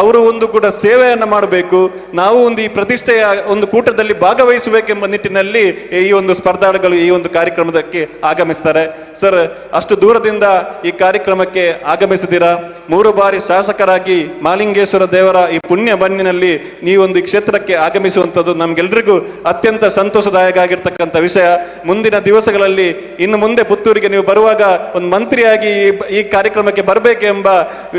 ಅವರು ಒಂದು ಕೂಡ ಸೇವೆಯನ್ನ ಮಾಡಬೇಕು, ನಾವು ಒಂದು ಈ ಪ್ರತಿಷ್ಠೆಯ ಒಂದು ಕೂಟದಲ್ಲಿ ಭಾಗವಹಿಸಬೇಕೆಂಬ ನಿಟ್ಟಿನಲ್ಲಿ ಈ ಒಂದು ಸ್ಪರ್ಧಾಳುಗಳು ಈ ಒಂದು ಕಾರ್ಯಕ್ರಮಕ್ಕೆ ಆಗಮಿಸ್ತಾರೆ. ಸರ್, ಅಷ್ಟು ದೂರದಿಂದ ಈ ಕಾರ್ಯಕ್ರಮಕ್ಕೆ ಆಗಮಿಸಿದ್ದೀರಾ. 3 ಬಾರಿ ಶಾಸಕರಾಗಿ ಮಾಲಿಂಗೇಶ್ವರ ದೇವರ ಈ ಪುಣ್ಯ ಬನ್ನಿನಲ್ಲಿ ನೀವೊಂದು ಈ ಕ್ಷೇತ್ರಕ್ಕೆ ಆಗಮಿಸುವಂಥದ್ದು ನಮ್ಗೆಲ್ರಿಗೂ ಅತ್ಯಂತ ಸಂತೋಷದಾಯಕ ಆಗಿರ್ತಕ್ಕಂಥ ವಿಷಯ. ಮುಂದಿನ ದಿವಸಗಳಲ್ಲಿ ಇನ್ನು ಮುಂದೆ ಪುತ್ತೂರಿಗೆ ನೀವು ಬರುವಾಗ ಒಂದು ಮಂತ್ರಿಯಾಗಿ ಈ ಕಾರ್ಯಕ್ರಮಕ್ಕೆ ಬರಬೇಕೆಂಬ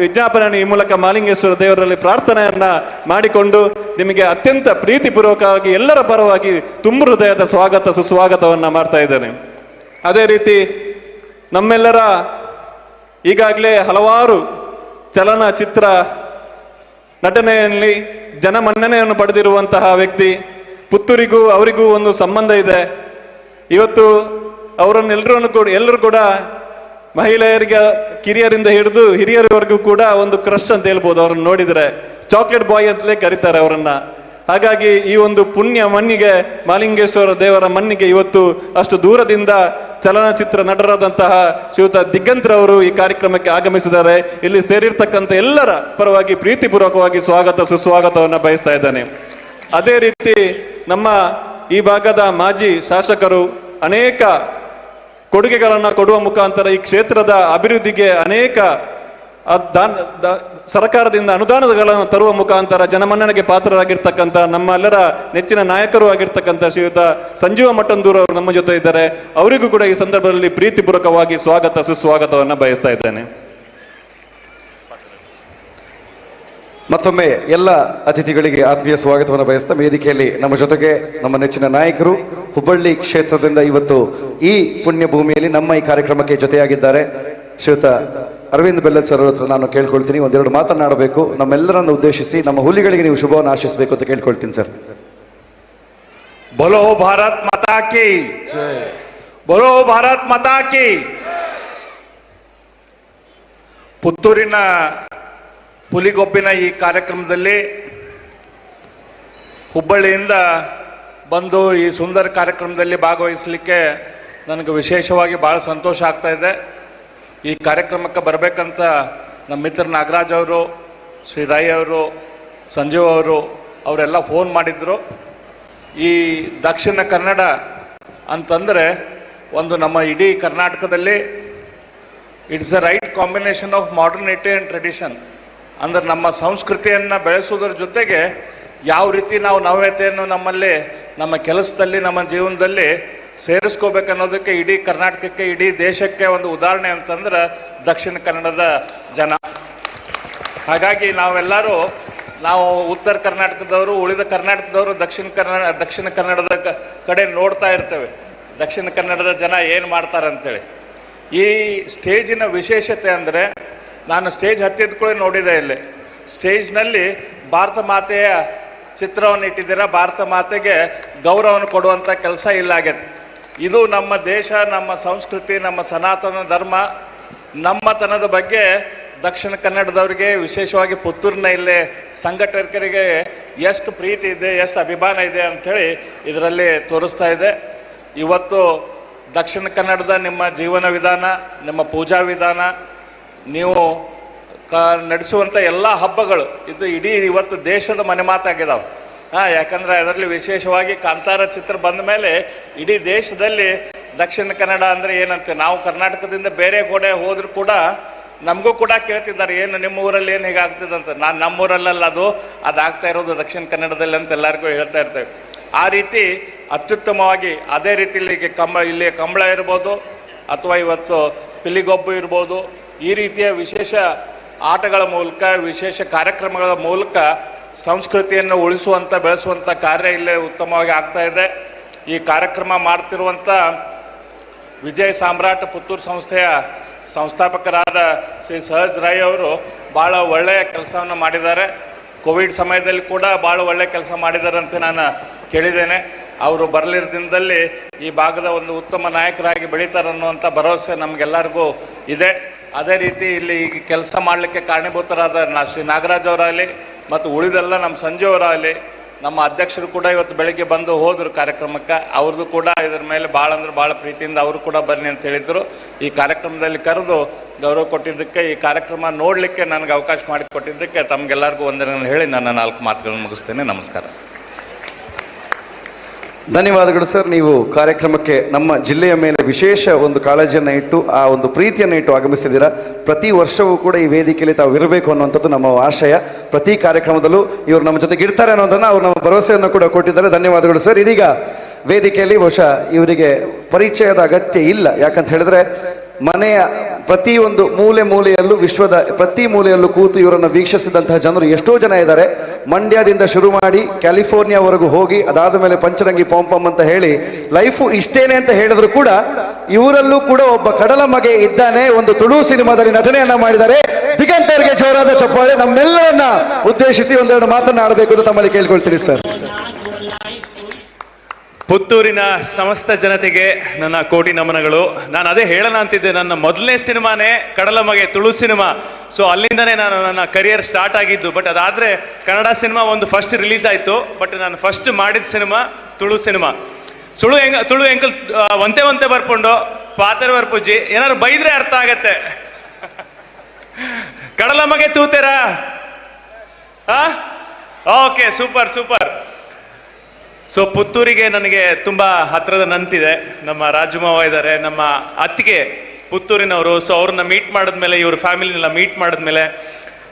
ವಿಜ್ಞಾಪನೆಯನ್ನು ಈ ಮೂಲಕ ಮಾಲಿಂಗೇಶ್ವರ ದೇವರಲ್ಲಿ ಪ್ರಾರ್ಥನೆಯನ್ನ ಮಾಡಿಕೊಂಡು ನಿಮಗೆ ಅತ್ಯಂತ ಪ್ರೀತಿಪೂರ್ವಕವಾಗಿ ಎಲ್ಲರ ಪರವಾಗಿ ತುಂಬು ಹೃದಯದ ಸ್ವಾಗತ ಸುಸ್ವಾಗತವನ್ನ ಮಾಡ್ತಾ ಇದ್ದೇನೆ. ಅದೇ ರೀತಿ ನಮ್ಮೆಲ್ಲರ ಈಗಾಗಲೇ ಹಲವಾರು ಚಲನಚಿತ್ರ ನಟನೆಯಲ್ಲಿ ಜನಮನ್ನಣೆಯನ್ನು ಪಡೆದಿರುವಂತಹ ವ್ಯಕ್ತಿ, ಪುತ್ತೂರಿಗೂ ಅವರಿಗೂ ಒಂದು ಸಂಬಂಧ ಇದೆ. ಇವತ್ತು ಅವರನ್ನೆಲ್ಲರನ್ನು ಕೂಡ ಎಲ್ಲರೂ ಕೂಡ ಮಹಿಳೆಯರಿಗೆ ಕಿರಿಯರಿಂದ ಹಿಡಿದು ಹಿರಿಯರವರೆಗೂ ಕೂಡ ಒಂದು ಕ್ರಶ್ ಅಂತ ಹೇಳ್ಬೋದು. ಅವರನ್ನು ನೋಡಿದರೆ ಚಾಕ್ಲೇಟ್ ಬಾಯ್ ಅಂತಲೇ ಕರೀತಾರೆ ಅವರನ್ನ. ಹಾಗಾಗಿ ಈ ಒಂದು ಪುಣ್ಯ ಮಣ್ಣಿಗೆ, ಮಾಲಿಂಗೇಶ್ವರ ದೇವರ ಮಣ್ಣಿಗೆ ಇವತ್ತು ಅಷ್ಟು ದೂರದಿಂದ ಚಲನಚಿತ್ರ ನಟರಾದಂತಹ ಶ್ರೀಯುತ ದಿಗ್ಗಂತ್ರವರು ಈ ಕಾರ್ಯಕ್ರಮಕ್ಕೆ ಆಗಮಿಸಿದ್ದಾರೆ. ಇಲ್ಲಿ ಸೇರಿರ್ತಕ್ಕಂಥ ಎಲ್ಲರ ಪರವಾಗಿ ಪ್ರೀತಿಪೂರ್ವಕವಾಗಿ ಸ್ವಾಗತ ಸುಸ್ವಾಗತವನ್ನು ಬಯಸ್ತಾ ಇದ್ದಾನೆ. ಅದೇ ರೀತಿ ನಮ್ಮ ಈ ಭಾಗದ ಮಾಜಿ ಶಾಸಕರು ಅನೇಕ ಕೊಡುಗೆಗಳನ್ನು ಕೊಡುವ ಮುಖಾಂತರ ಈ ಕ್ಷೇತ್ರದ ಅಭಿವೃದ್ಧಿಗೆ ಅನೇಕ ಸರ್ಕಾರದಿಂದ ಅನುದಾನಗಳನ್ನು ತರುವ ಮುಖಾಂತರ ಜನಮನ್ನಣೆಗೆ ಪಾತ್ರರಾಗಿರ್ತಕ್ಕಂಥ ನಮ್ಮೆಲ್ಲರ ನೆಚ್ಚಿನ ನಾಯಕರು ಆಗಿರ್ತಕ್ಕಂಥ ಶ್ರೀಯುತ ಸಂಜೀವ ಮಠಂದೂರು ಅವರು ನಮ್ಮ ಜೊತೆ ಇದ್ದಾರೆ. ಅವರಿಗೂ ಕೂಡ ಈ ಸಂದರ್ಭದಲ್ಲಿ ಪ್ರೀತಿಪೂರ್ವಕವಾಗಿ ಸ್ವಾಗತ ಸುಸ್ವಾಗತವನ್ನು ಬಯಸ್ತಾ ಇದ್ದೇನೆ. ಮತ್ತೊಮ್ಮೆ ಎಲ್ಲ ಅತಿಥಿಗಳಿಗೆ ಆತ್ಮೀಯ ಸ್ವಾಗತವನ್ನು ಬಯಸ್ತಾ ವೇದಿಕೆಯಲ್ಲಿ ನಮ್ಮ ಜೊತೆಗೆ ನಮ್ಮ ನೆಚ್ಚಿನ ನಾಯಕರು ಹುಬ್ಬಳ್ಳಿ ಕ್ಷೇತ್ರದಿಂದ ಇವತ್ತು ಈ ಪುಣ್ಯ ಭೂಮಿಯಲ್ಲಿ ನಮ್ಮ ಈ ಕಾರ್ಯಕ್ರಮಕ್ಕೆ ಜೊತೆಯಾಗಿದ್ದಾರೆ ಶ್ರೀಯುತ ಅರವಿಂದ್ ಬೆಲ್ಲದ್ ಸರ್ ಹತ್ರ ನಾನು ಕೇಳ್ಕೊಳ್ತೀನಿ, ಒಂದೆರಡು ಮಾತನಾಡಬೇಕು ನಮ್ಮೆಲ್ಲರನ್ನು ಉದ್ದೇಶಿಸಿ. ನಮ್ಮ ಹುಲಿಗಳಿಗೆ ನೀವು ಶುಭವನ್ನು ಆಶಿಸಬೇಕು ಅಂತ ಕೇಳ್ಕೊಳ್ತೀನಿ ಸರ್. ಬೋಲೋ ಭಾರತ್ ಮಾತಾ ಕಿ ಜೈ, ಬೋಲೋ ಭಾರತ್ ಮಾತಾ ಕಿ. ಪುತ್ತೂರಿನ ಪುಲಿಗೊಬ್ಬಿನ ಈ ಕಾರ್ಯಕ್ರಮದಲ್ಲಿ ಹುಬ್ಬಳ್ಳಿಯಿಂದ ಬಂದು ಈ ಸುಂದರ ಕಾರ್ಯಕ್ರಮದಲ್ಲಿ ಭಾಗವಹಿಸಲಿಕ್ಕೆ ನನಗೆ ವಿಶೇಷವಾಗಿ ಭಾಳ ಸಂತೋಷ ಆಗ್ತಾ ಇದೆ. ಈ ಕಾರ್ಯಕ್ರಮಕ್ಕೆ ಬರಬೇಕಂತ ನಮ್ಮ ಮಿತ್ರ ನಾಗರಾಜ್ ಅವರು, ಶ್ರೀ ರೈ ಅವರು, ಸಂಜೀವ್ ಅವರು ಅವರೆಲ್ಲ ಫೋನ್ ಮಾಡಿದರು. ಈ ದಕ್ಷಿಣ ಕನ್ನಡ ಅಂತಂದರೆ ಒಂದು ನಮ್ಮ ಇಡೀ ಕರ್ನಾಟಕದಲ್ಲಿ it's the right combination of modernity and tradition. ಅಂದರೆ ನಮ್ಮ ಸಂಸ್ಕೃತಿಯನ್ನು ಬೆಳೆಸೋದ್ರ ಜೊತೆಗೆ ಯಾವ ರೀತಿ ನಾವು ನವ್ಯತೆಯನ್ನು ನಮ್ಮಲ್ಲಿ, ನಮ್ಮ ಕೆಲಸದಲ್ಲಿ, ನಮ್ಮ ಜೀವನದಲ್ಲಿ ಸೇರಿಸ್ಕೋಬೇಕನ್ನೋದಕ್ಕೆ ಇಡೀ ಕರ್ನಾಟಕಕ್ಕೆ, ಇಡೀ ದೇಶಕ್ಕೆ ಒಂದು ಉದಾಹರಣೆ ಅಂತಂದ್ರೆ ದಕ್ಷಿಣ ಕನ್ನಡದ ಜನ. ಹಾಗಾಗಿ ನಾವೆಲ್ಲರೂ, ನಾವು ಉತ್ತರ ಕರ್ನಾಟಕದವರು, ಉಳಿದ ಕರ್ನಾಟಕದವರು ದಕ್ಷಿಣ ಕನ್ನಡದ ಕಡೆ ನೋಡ್ತಾ ಇರ್ತೇವೆ, ದಕ್ಷಿಣ ಕನ್ನಡದ ಜನ ಏನು ಮಾಡ್ತಾರೆ ಅಂತೇಳಿ. ಈ ಸ್ಟೇಜಿನ ವಿಶೇಷತೆ ಅಂದರೆ, ನಾನು ಸ್ಟೇಜ್ ಹತ್ತಿದ ಕೂಡ ನೋಡಿದೆ, ಇಲ್ಲಿ ಸ್ಟೇಜ್ನಲ್ಲಿ ಭಾರತ ಮಾತೆಯ ಚಿತ್ರವನ್ನು ಇಟ್ಟಿದ್ದೀರಾ. ಭಾರತ ಮಾತೆಗೆ ಗೌರವವನ್ನು ಕೊಡುವಂಥ ಕೆಲಸ ಇಲ್ಲಾಗೈತೆ. ಇದು ನಮ್ಮ ದೇಶ, ನಮ್ಮ ಸಂಸ್ಕೃತಿ, ನಮ್ಮ ಸನಾತನ ಧರ್ಮ, ನಮ್ಮತನದ ಬಗ್ಗೆ ದಕ್ಷಿಣ ಕನ್ನಡದವರಿಗೆ, ವಿಶೇಷವಾಗಿ ಪುತ್ತೂರಿನ ಇಲ್ಲಿ ಸಂಘಟಕರಿಗೆ ಎಷ್ಟು ಪ್ರೀತಿ ಇದೆ, ಎಷ್ಟು ಅಭಿಮಾನ ಇದೆ ಅಂಥೇಳಿ ಇದರಲ್ಲಿ ತೋರಿಸ್ತಾ ಇದೆ. ಇವತ್ತು ದಕ್ಷಿಣ ಕನ್ನಡದ ನಿಮ್ಮ ಜೀವನ ವಿಧಾನ, ನಿಮ್ಮ ಪೂಜಾ ವಿಧಾನ, ನೀವು ನಡೆಸುವಂಥ ಎಲ್ಲ ಹಬ್ಬಗಳು ಇದು ಇಡೀ ಇವತ್ತು ದೇಶದ ಮನೆ ಮಾತಾಗಿದಾವೆ. ಯಾಕಂದರೆ ಅದರಲ್ಲಿ ವಿಶೇಷವಾಗಿ ಕಾಂತಾರ ಚಿತ್ರ ಬಂದ ಮೇಲೆ ಇಡೀ ದೇಶದಲ್ಲಿ ದಕ್ಷಿಣ ಕನ್ನಡ ಅಂದರೆ ಏನಂತೆ, ನಾವು ಕರ್ನಾಟಕದಿಂದ ಬೇರೆ ಗೋಡೆ ಹೋದರೂ ಕೂಡ ನಮಗೂ ಕೂಡ ಕೇಳ್ತಿದ್ದಾರೆ, ಏನು ನಿಮ್ಮ ಊರಲ್ಲಿ ಏನು ಹೀಗಾಗ್ತದೆ ಅಂತ. ನಾನು ನಮ್ಮೂರಲ್ಲಲ್ಲ, ಅದಾಗ್ತಾ ಇರೋದು ದಕ್ಷಿಣ ಕನ್ನಡದಲ್ಲಿ ಅಂತ ಎಲ್ಲರಿಗೂ ಹೇಳ್ತಾ ಇರ್ತೇವೆ. ಆ ರೀತಿ ಅತ್ಯುತ್ತಮವಾಗಿ ಅದೇ ರೀತಿಯಲ್ಲಿ ಇಲ್ಲಿ ಕಂಬಳ ಇರ್ಬೋದು, ಅಥವಾ ಇವತ್ತು ಪಿಲಿಗೊಬ್ಬು ಇರ್ಬೋದು, ಈ ರೀತಿಯ ವಿಶೇಷ ಆಟಗಳ ಮೂಲಕ, ವಿಶೇಷ ಕಾರ್ಯಕ್ರಮಗಳ ಮೂಲಕ ಸಂಸ್ಕೃತಿಯನ್ನು ಉಳಿಸುವಂಥ, ಬೆಳೆಸುವಂಥ ಕಾರ್ಯ ಇಲ್ಲೇ ಉತ್ತಮವಾಗಿ ಆಗ್ತಾ ಇದೆ. ಈ ಕಾರ್ಯಕ್ರಮ ಮಾಡ್ತಿರುವಂಥ ವಿಜಯ ಸಾಮ್ರಾಟ್ ಪುತ್ತೂರು ಸಂಸ್ಥೆಯ ಸಂಸ್ಥಾಪಕರಾದ ಶ್ರೀ ಸಹಜ್ ರೈ ಅವರು ಭಾಳ ಒಳ್ಳೆಯ ಕೆಲಸವನ್ನು ಮಾಡಿದ್ದಾರೆ. ಕೋವಿಡ್ ಸಮಯದಲ್ಲಿ ಕೂಡ ಭಾಳ ಒಳ್ಳೆಯ ಕೆಲಸ ಮಾಡಿದ್ದಾರೆ ಅಂತ ನಾನು ಕೇಳಿದ್ದೇನೆ. ಅವರು ಬರಲಿರೋ ದಿನದಲ್ಲಿ ಈ ಭಾಗದ ಒಂದು ಉತ್ತಮ ನಾಯಕರಾಗಿ ಬೆಳೀತಾರನ್ನುವಂಥ ಭರವಸೆ ನಮಗೆಲ್ಲರಿಗೂ ಇದೆ. ಅದೇ ರೀತಿ ಇಲ್ಲಿ ಈಗ ಕೆಲಸ ಮಾಡಲಿಕ್ಕೆ ಕಾರಣೀಭೂತರಾದ ಶ್ರೀ ನಾಗರಾಜ್ ಅವರಾಗಲಿ ಮತ್ತು ಉಳಿದೆಲ್ಲ ನಮ್ಮ ಸಂಜೀವ್ ಅವರಾಗಲಿ, ನಮ್ಮ ಅಧ್ಯಕ್ಷರು ಕೂಡ ಇವತ್ತು ಬೆಳಗ್ಗೆ ಬಂದು ಹೋದರು ಕಾರ್ಯಕ್ರಮಕ್ಕೆ. ಅವ್ರದ್ದು ಕೂಡ ಇದ್ರ ಮೇಲೆ ಭಾಳ ಅಂದ್ರೆ ಭಾಳ ಪ್ರೀತಿಯಿಂದ ಅವರು ಕೂಡ ಬನ್ನಿ ಅಂತ ಹೇಳಿದರು. ಈ ಕಾರ್ಯಕ್ರಮದಲ್ಲಿ ಕರೆದು ಗೌರವ ಕೊಟ್ಟಿದ್ದಕ್ಕೆ, ಈ ಕಾರ್ಯಕ್ರಮ ನೋಡಲಿಕ್ಕೆ ನನಗೆ ಅವಕಾಶ ಮಾಡಿಕೊಟ್ಟಿದ್ದಕ್ಕೆ ತಮಗೆಲ್ಲರಿಗೂ ವಂದನೆಗಳನ್ನು ಹೇಳಿ ನನ್ನ 4 ಮಾತುಗಳನ್ನು ಮುಗಿಸ್ತೇನೆ. ನಮಸ್ಕಾರ. ಧನ್ಯವಾದಗಳು ಸರ್. ನೀವು ಕಾರ್ಯಕ್ರಮಕ್ಕೆ ನಮ್ಮ ಜಿಲ್ಲೆಯ ಮೇಲೆ ವಿಶೇಷ ಒಂದು ಕಾಳಜಿಯನ್ನು ಇಟ್ಟು, ಆ ಒಂದು ಪ್ರೀತಿಯನ್ನು ಇಟ್ಟು ಆಗಮಿಸಿದ್ದೀರಾ. ಪ್ರತಿ ವರ್ಷವೂ ಕೂಡ ಈ ವೇದಿಕೆಯಲ್ಲಿ ತಾವು ಇರಬೇಕು ಅನ್ನುವಂಥದ್ದು ನಮ್ಮ ಆಶಯ. ಪ್ರತಿ ಕಾರ್ಯಕ್ರಮದಲ್ಲೂ ಇವರು ನಮ್ಮ ಜೊತೆಗೆ ಇರ್ತಾರೆ ಅನ್ನೋದನ್ನು ಅವರು ನಮ್ಮ ಭರವಸೆಯನ್ನು ಕೂಡ ಕೊಟ್ಟಿದ್ದಾರೆ. ಧನ್ಯವಾದಗಳು ಸರ್. ಇದೀಗ ವೇದಿಕೆಯಲ್ಲಿ ಬಹುಶಃ ಇವರಿಗೆ ಪರಿಚಯದ ಅಗತ್ಯ ಇಲ್ಲ. ಯಾಕಂತ ಹೇಳಿದ್ರೆ ಮನೆಯ ಪ್ರತಿಯೊಂದು ಮೂಲೆ ಮೂಲೆಯಲ್ಲೂ, ವಿಶ್ವದ ಪ್ರತಿ ಮೂಲೆಯಲ್ಲೂ ಕೂತು ಇವರನ್ನು ವೀಕ್ಷಿಸಿದಂತಹ ಜನರು ಎಷ್ಟೋ ಜನ ಇದ್ದಾರೆ. ಮಂಡ್ಯದಿಂದ ಶುರು ಮಾಡಿ ಕ್ಯಾಲಿಫೋರ್ನಿಯಾವರೆಗೂ ಹೋಗಿ ಅದಾದ ಮೇಲೆ ಪಂಚರಂಗಿ ಪಾಂಪಮ್ ಅಂತ ಹೇಳಿ ಲೈಫು ಇಷ್ಟೇನೆ ಅಂತ ಹೇಳಿದ್ರು ಕೂಡ ಇವರಲ್ಲೂ ಕೂಡ ಒಬ್ಬ ಕಡಲ ಮಗೆ ಇದ್ದಾನೆ. ಒಂದು ತುಳು ಸಿನಿಮಾದಲ್ಲಿ ನಟನೆಯನ್ನ ಮಾಡಿದ್ದಾರೆ. ದಿಗಂತ್ ಅವರಿಗೆ ಜೋರಾದ ಚಪ್ಪಾಳೆ. ನಮ್ಮೆಲ್ಲರನ್ನ ಉದ್ದೇಶಿಸಿ ಒಂದೆರಡು ಮಾತನ್ನ ಆಡಬೇಕು ಅಂತ ತಮ್ಮಲ್ಲಿ ಕೇಳ್ಕೊಳ್ತೀನಿ ಸರ್. ಪುತ್ತೂರಿನ ಸಮಸ್ತ ಜನತೆಗೆ ನನ್ನ ಕೋಟಿ ನಮನಗಳು. ನಾನು ಅದೇ ಹೇಳೋಣ ಅಂತಿದ್ದೆ, ನನ್ನ ಮೊದಲನೇ ಸಿನಿಮಾನೇ ಕಡಲ ಮಗೆ ತುಳು ಸಿನಿಮಾ. ಸೊ ಅಲ್ಲಿಂದನೇ ನಾನು ನನ್ನ ಕರಿಯರ್ ಸ್ಟಾರ್ಟ್ ಆಗಿದ್ದು. ಬಟ್ ಅದಾದರೆ ಕನ್ನಡ ಸಿನಿಮಾ ಒಂದು ಫಸ್ಟ್ ರಿಲೀಸ್ ಆಯಿತು. ಬಟ್ ನಾನು ಫಸ್ಟ್ ಮಾಡಿದ ಸಿನಿಮಾ ತುಳು ಸಿನಿಮಾ. ಸುಳು ಹೆಂಗ ತುಳು ಎಂಕಲ್ ಒಂತೆ ಒಂತೆ ಬರ್ಕೊಂಡು ಪಾತ್ರ ಬರ್ಪುಜ್ಜಿ ಏನಾದ್ರು ಬೈದ್ರೆ ಅರ್ಥ ಆಗತ್ತೆ. ಕಡಲ ಮಗೆ ತೂತೇರಾ? Okay, super super. So ಪುತ್ತೂರಿಗೆ ನನಗೆ ತುಂಬ ಹತ್ರದ ನಂಟಿದೆ. ನಮ್ಮ ರಾಜಮಾವ ಇದ್ದಾರೆ, ನಮ್ಮ ಅತ್ತಿಗೆ ಪುತ್ತೂರಿನವರು. ಸೊ ಅವ್ರನ್ನ ಮೀಟ್ ಮಾಡಿದ್ಮೇಲೆ, ಇವ್ರ ಫ್ಯಾಮಿಲಿನೆಲ್ಲ ಮೀಟ್ ಮಾಡಿದ್ಮೇಲೆ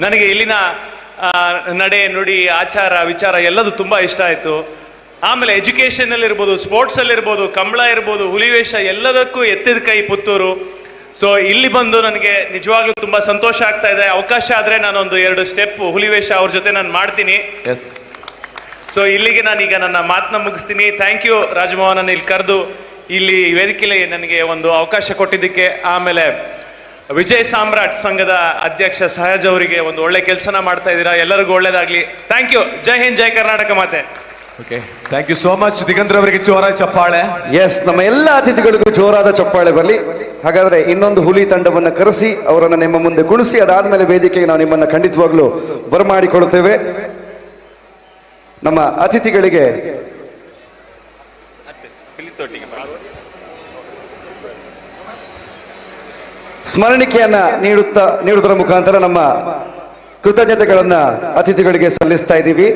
ನನಗೆ ಇಲ್ಲಿನ ನಡೆ ನುಡಿ ಆಚಾರ ವಿಚಾರ ಎಲ್ಲದೂ ತುಂಬ ಇಷ್ಟ ಆಯಿತು. ಆಮೇಲೆ ಎಜುಕೇಷನಲ್ಲಿರ್ಬೋದು, ಸ್ಪೋರ್ಟ್ಸಲ್ಲಿರ್ಬೋದು, ಕಂಬಳ ಇರ್ಬೋದು, ಹುಲಿವೇಷ ಎಲ್ಲದಕ್ಕೂ ಎತ್ತಿದ ಕೈ ಪುತ್ತೂರು. ಸೊ ಇಲ್ಲಿ ಬಂದು ನನಗೆ ನಿಜವಾಗ್ಲೂ ತುಂಬ ಸಂತೋಷ ಆಗ್ತಾ ಇದೆ. ಅವಕಾಶ ಆದರೆ ನಾನೊಂದು 2 ಸ್ಟೆಪ್ ಹುಲಿವೇಷ ಅವ್ರ ಜೊತೆ ನಾನು ಮಾಡ್ತೀನಿ. ಎಸ್. ಸೊ ಇಲ್ಲಿಗೆ ನಾನೀಗ ನನ್ನ ಮಾತನ್ನ ಮುಗಿಸ್ತೀನಿ. Thank you Rajmohan ಇಲ್ಲಿ ಕರೆದು ಇಲ್ಲಿ ವೇದಿಕೆಯಲ್ಲಿ ನನಗೆ ಒಂದು ಅವಕಾಶ ಕೊಟ್ಟಿದ್ದಕ್ಕೆ. ಆಮೇಲೆ ವಿಜಯ್ ಸಾಮ್ರಾಟ್ ಸಂಘದ ಅಧ್ಯಕ್ಷ ಸಹಜ್ ಅವರಿಗೆ ಒಂದು ಒಳ್ಳೆ ಕೆಲಸನ ಮಾಡ್ತಾ ಇದ್ದೀರಾ. ಎಲ್ಲರಿಗೂ ಒಳ್ಳೇದಾಗ್ಲಿ. Thank you. Jai Hind, Jai Karnataka ಮಾತೆ. Okay, thank you so much Diganth ಅವರಿಗೆ ಜೋರ ಚಪ್ಪಾಳೆ. ಎಸ್, ನಮ್ಮ ಎಲ್ಲ ಅತಿಥಿಗಳಿಗೂ ಜೋರಾದ ಚಪ್ಪಾಳೆ ಬರಲಿ. ಹಾಗಾದ್ರೆ ಇನ್ನೊಂದು ಹುಲಿ ತಂಡವನ್ನು ಕರೆಸಿ ಅವರನ್ನು ನಿಮ್ಮ ಮುಂದೆ ಕುಣಿಸಿ ಅದಾದ್ಮೇಲೆ ವೇದಿಕೆಗೆ ನಾವು ನಿಮ್ಮನ್ನು ಖಂಡಿತವಾಗ್ಲೂ ಬರಮಾಡಿಕೊಳ್ಳುತ್ತೇವೆ. ನಮ್ಮ ಅತಿಥಿಗಳಿಗೆ ಸ್ಮರಣಿಕೆಯನ್ನ ನೀಡುವುದರ ಮುಖಾಂತರ ನಮ್ಮ ಕೃತಜ್ಞತೆಗಳನ್ನ ಅತಿಥಿಗಳಿಗೆ ಸಲ್ಲಿಸ್ತಾ ಇದ್ದೀವಿ.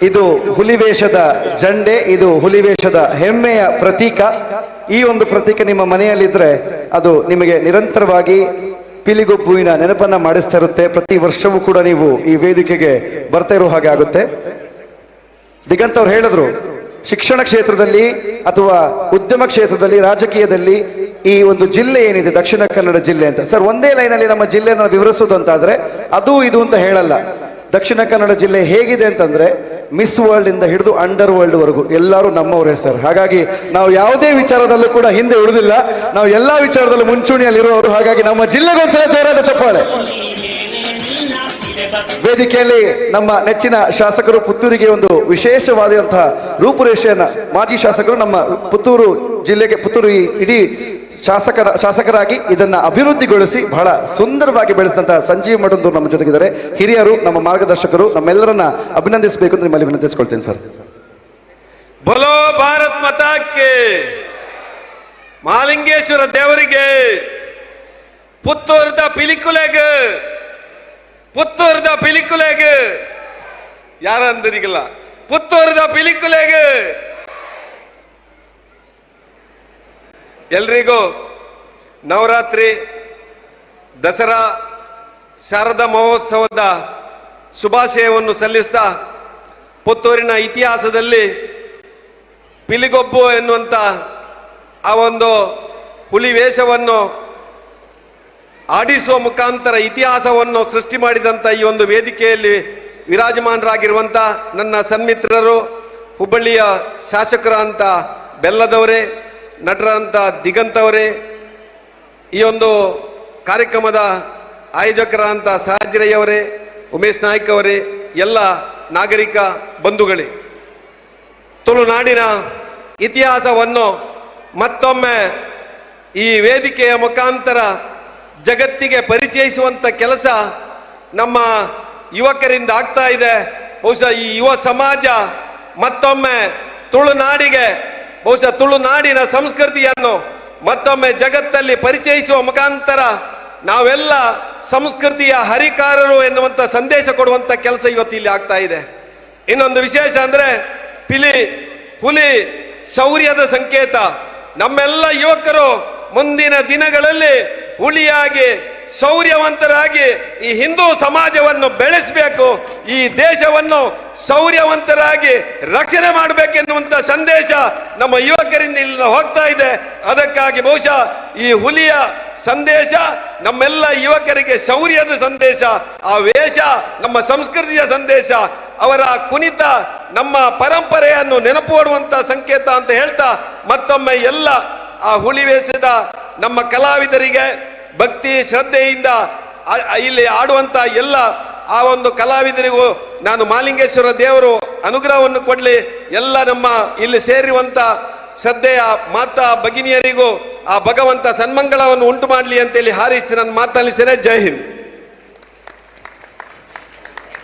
ಇದು ಹುಲಿವೇಷದ ಜಂಡೆ, ಇದು ಹುಲಿವೇಷದ ಹೆಮ್ಮೆಯ ಪ್ರತೀಕ. ಈ ಒಂದು ಪ್ರತೀಕ ನಿಮ್ಮ ಮನೆಯಲ್ಲಿದ್ದರೆ ಅದು ನಿಮಗೆ ನಿರಂತರವಾಗಿ ಪಿಲಿಗೊಬ್ಬುವಿನ ನೆನಪನ್ನ ಮಾಡಿಸ್ತಾ ಇರುತ್ತೆ. ಪ್ರತಿ ವರ್ಷವೂ ಕೂಡ ನೀವು ಈ ವೇದಿಕೆಗೆ ಬರ್ತಾ ಇರೋ ಹಾಗೆ ಆಗುತ್ತೆ. ದಿಗಂತ್ ಅವ್ರು ಹೇಳಿದ್ರು, ಶಿಕ್ಷಣ ಕ್ಷೇತ್ರದಲ್ಲಿ ಅಥವಾ ಉದ್ಯಮ ಕ್ಷೇತ್ರದಲ್ಲಿ, ರಾಜಕೀಯದಲ್ಲಿ ಈ ಒಂದು ಜಿಲ್ಲೆ ಏನಿದೆ ದಕ್ಷಿಣ ಕನ್ನಡ ಜಿಲ್ಲೆ ಅಂತ ಸರ್, ಒಂದೇ ಲೈನಲ್ಲಿ ನಮ್ಮ ಜಿಲ್ಲೆನ ವಿವರಿಸೋದು ಅಂತಾದ್ರೆ ಅದು ಇದು ಅಂತ ಹೇಳಲ್ಲ. ದಕ್ಷಿಣ ಕನ್ನಡ ಜಿಲ್ಲೆ ಹೇಗಿದೆ ಅಂತಂದ್ರೆ ಮಿಸ್ ವರ್ಲ್ಡ್ ಇಂದ ಹಿಡಿದು ಅಂಡರ್ ವರ್ಲ್ಡ್ ವರೆಗೂ ಎಲ್ಲರೂ ನಮ್ಮವರೇ ಸರ್. ಹಾಗಾಗಿ ನಾವು ಯಾವುದೇ ವಿಚಾರದಲ್ಲೂ ಕೂಡ ಹಿಂದೆ ಉಳಿದಿಲ್ಲ, ನಾವು ಎಲ್ಲಾ ವಿಚಾರದಲ್ಲೂ ಮುಂಚೂಣಿಯಲ್ಲಿರುವವರು. ಹಾಗಾಗಿ ನಮ್ಮ ಜಿಲ್ಲೆಗೊಂದ್ಸಲ ಜೋರಾದ ಚಪ್ಪಾಳೆ. ವೇದಿಕೆಯಲ್ಲಿ ನಮ್ಮ ನೆಚ್ಚಿನ ಶಾಸಕರು, ಪುತ್ತೂರಿಗೆ ಒಂದು ವಿಶೇಷವಾದಂತಹ ರೂಪುರೇಷೆಯನ್ನ ಮಾಜಿ ಶಾಸಕರು ನಮ್ಮ ಪುತ್ತೂರು ಜಿಲ್ಲೆಗೆ, ಪುತ್ತೂರು ಇಡೀ ಶಾಸಕರಾಗಿ ಇದನ್ನ ಅಭಿವೃದ್ಧಿಗೊಳಿಸಿ ಬಹಳ ಸುಂದರವಾಗಿ ಬೆಳೆಸಿದಂತಹ ಸಂಜೀವ್ ಮಠಂದೂರು ನಮ್ಮ ಜೊತೆಗಿದ್ದಾರೆ. ಹಿರಿಯರು, ನಮ್ಮ ಮಾರ್ಗದರ್ಶಕರು, ನಮ್ಮೆಲ್ಲರನ್ನ ಅಭಿನಂದಿಸಬೇಕು ಅಂತ ನಿಮ್ಮಲ್ಲಿ ವಿನಂತಿಸ್ಕೊಳ್ತೇನೆ ಸರ್. ಬಲೋ ಭಾರತ್ ಮಾತಾಕ್ಕೆ, ಮಹಾಲಿಂಗೇಶ್ವರ ದೇವರಿಗೆ, ಪುತ್ತೂರದ ಪಿಲಿಕುಲೆಗ್, ಪುತ್ತೂರದ ಪಿಲಿಕುಲೆಗ್, ಯಾರ ಅಂದರಿಗಿಲ್ಲ, ಪುತ್ತೂರದ ಪಿಲಿಕುಲೆಗ್ ಎಲ್ರಿಗೂ ನವರಾತ್ರಿ, ದಸರಾ, ಶಾರದಾ ಮಹೋತ್ಸವದ ಶುಭಾಶಯವನ್ನು ಸಲ್ಲಿಸ್ತಾ, ಪುತ್ತೂರಿನ ಇತಿಹಾಸದಲ್ಲಿ ಪಿಲಿಗೊಬ್ಬು ಎನ್ನುವಂಥ ಆ ಒಂದು ಹುಲಿ ವೇಷವನ್ನು ಆಡಿಸುವ ಮುಖಾಂತರ ಇತಿಹಾಸವನ್ನು ಸೃಷ್ಟಿ ಮಾಡಿದಂಥ ಈ ಒಂದು ವೇದಿಕೆಯಲ್ಲಿ ವಿರಾಜಮಾನರಾಗಿರುವಂಥ ನನ್ನ ಸನ್ಮಿತ್ರರು, ಹುಬ್ಬಳ್ಳಿಯ ಶಾಸಕರಂಥ ಬೆಲ್ಲದವರೇ, ನಟರಂಥ ದಿಗಂತವರೇ, ಈ ಒಂದು ಕಾರ್ಯಕ್ರಮದ ಆಯೋಜಕರಂಥ ಸಹಜರಯ್ಯವರೇ, ಉಮೇಶ್ ನಾಯ್ಕ್ ಅವರೇ, ಎಲ್ಲ ನಾಗರಿಕ ಬಂಧುಗಳೇ, ತುಳುನಾಡಿನ ಇತಿಹಾಸವನ್ನು ಮತ್ತೊಮ್ಮೆ ಈ ವೇದಿಕೆಯ ಮುಖಾಂತರ ಜಗತ್ತಿಗೆ ಪರಿಚಯಿಸುವಂಥ ಕೆಲಸ ನಮ್ಮ ಯುವಕರಿಂದ ಆಗ್ತಾ ಇದೆ. ಬಹುಶಃ ಈ ಯುವ ಸಮಾಜ ಮತ್ತೊಮ್ಮೆ ತುಳುನಾಡಿಗೆ, ಬಹುಶಃ ತುಳುನಾಡಿನ ಸಂಸ್ಕೃತಿಯನ್ನು ಮತ್ತೊಮ್ಮೆ ಜಗತ್ತಲ್ಲಿ ಪರಿಚಯಿಸುವ ಮುಖಾಂತರ ನಾವೆಲ್ಲ ಸಂಸ್ಕೃತಿಯ ಹರಿಕಾರರು ಎನ್ನುವಂಥ ಸಂದೇಶ ಕೊಡುವಂಥ ಕೆಲಸ ಇವತ್ತು ಇಲ್ಲಿ ಆಗ್ತಾ ಇದೆ. ಇನ್ನೊಂದು ವಿಶೇಷ ಅಂದರೆ ಪಿಲಿ, ಹುಲಿ ಶೌರ್ಯದ ಸಂಕೇತ. ನಮ್ಮೆಲ್ಲ ಯುವಕರು ಮುಂದಿನ ದಿನಗಳಲ್ಲಿ ಹುಲಿಯಾಗಿ, ಶೌರ್ಯವಂತರಾಗಿ ಈ ಹಿಂದೂ ಸಮಾಜವನ್ನು ಬೆಳೆಸಬೇಕು, ಈ ದೇಶವನ್ನು ಶೌರ್ಯವಂತರಾಗಿ ರಕ್ಷಣೆ ಮಾಡಬೇಕೆನ್ನುವಂಥ ಸಂದೇಶ ನಮ್ಮ ಯುವಕರಿಂದ ಇಲ್ಲಿ ಹೋಗ್ತಾ ಇದೆ. ಅದಕ್ಕಾಗಿ ಬಹುಶಃ ಈ ಹುಲಿಯ ಸಂದೇಶ ನಮ್ಮೆಲ್ಲ ಯುವಕರಿಗೆ ಶೌರ್ಯದ ಸಂದೇಶ, ಆ ವೇಷ ನಮ್ಮ ಸಂಸ್ಕೃತಿಯ ಸಂದೇಶ, ಅವರ ಕುಣಿತ ನಮ್ಮ ಪರಂಪರೆಯನ್ನು ನೆನಪು ಮಾಡುವಂಥ ಸಂಕೇತ ಅಂತ ಹೇಳ್ತಾ ಮತ್ತೊಮ್ಮೆ ಎಲ್ಲ ಆ ಹುಲಿ ವೇಷದ ನಮ್ಮ ಕಲಾವಿದರಿಗೆ ಭಕ್ತಿ ಶ್ರದ್ಧೆಯಿಂದ ಇಲ್ಲಿ ಆಡುವಂಥ ಎಲ್ಲ ಆ ಒಂದು ಕಲಾವಿದರಿಗೂ ನಾನು ಮಾಲಿಂಗೇಶ್ವರ ದೇವರು ಅನುಗ್ರಹವನ್ನು ಕೊಡಲಿ. ಎಲ್ಲ ನಮ್ಮ ಇಲ್ಲಿ ಸೇರಿರುವಂಥ ಶ್ರದ್ಧೆಯ ಮಾತಾ ಭಗಿನಿಯರಿಗೂ ಆ ಭಗವಂತ ಸನ್ಮಂಗಳವನ್ನು ಉಂಟು ಮಾಡಲಿ ಅಂತೇಳಿ ಹಾರೈಸಿ ನನ್ನ ಮಾತಲ್ಲಿಸ್ತೇನೆ. ಜೈ ಹಿಂದ್.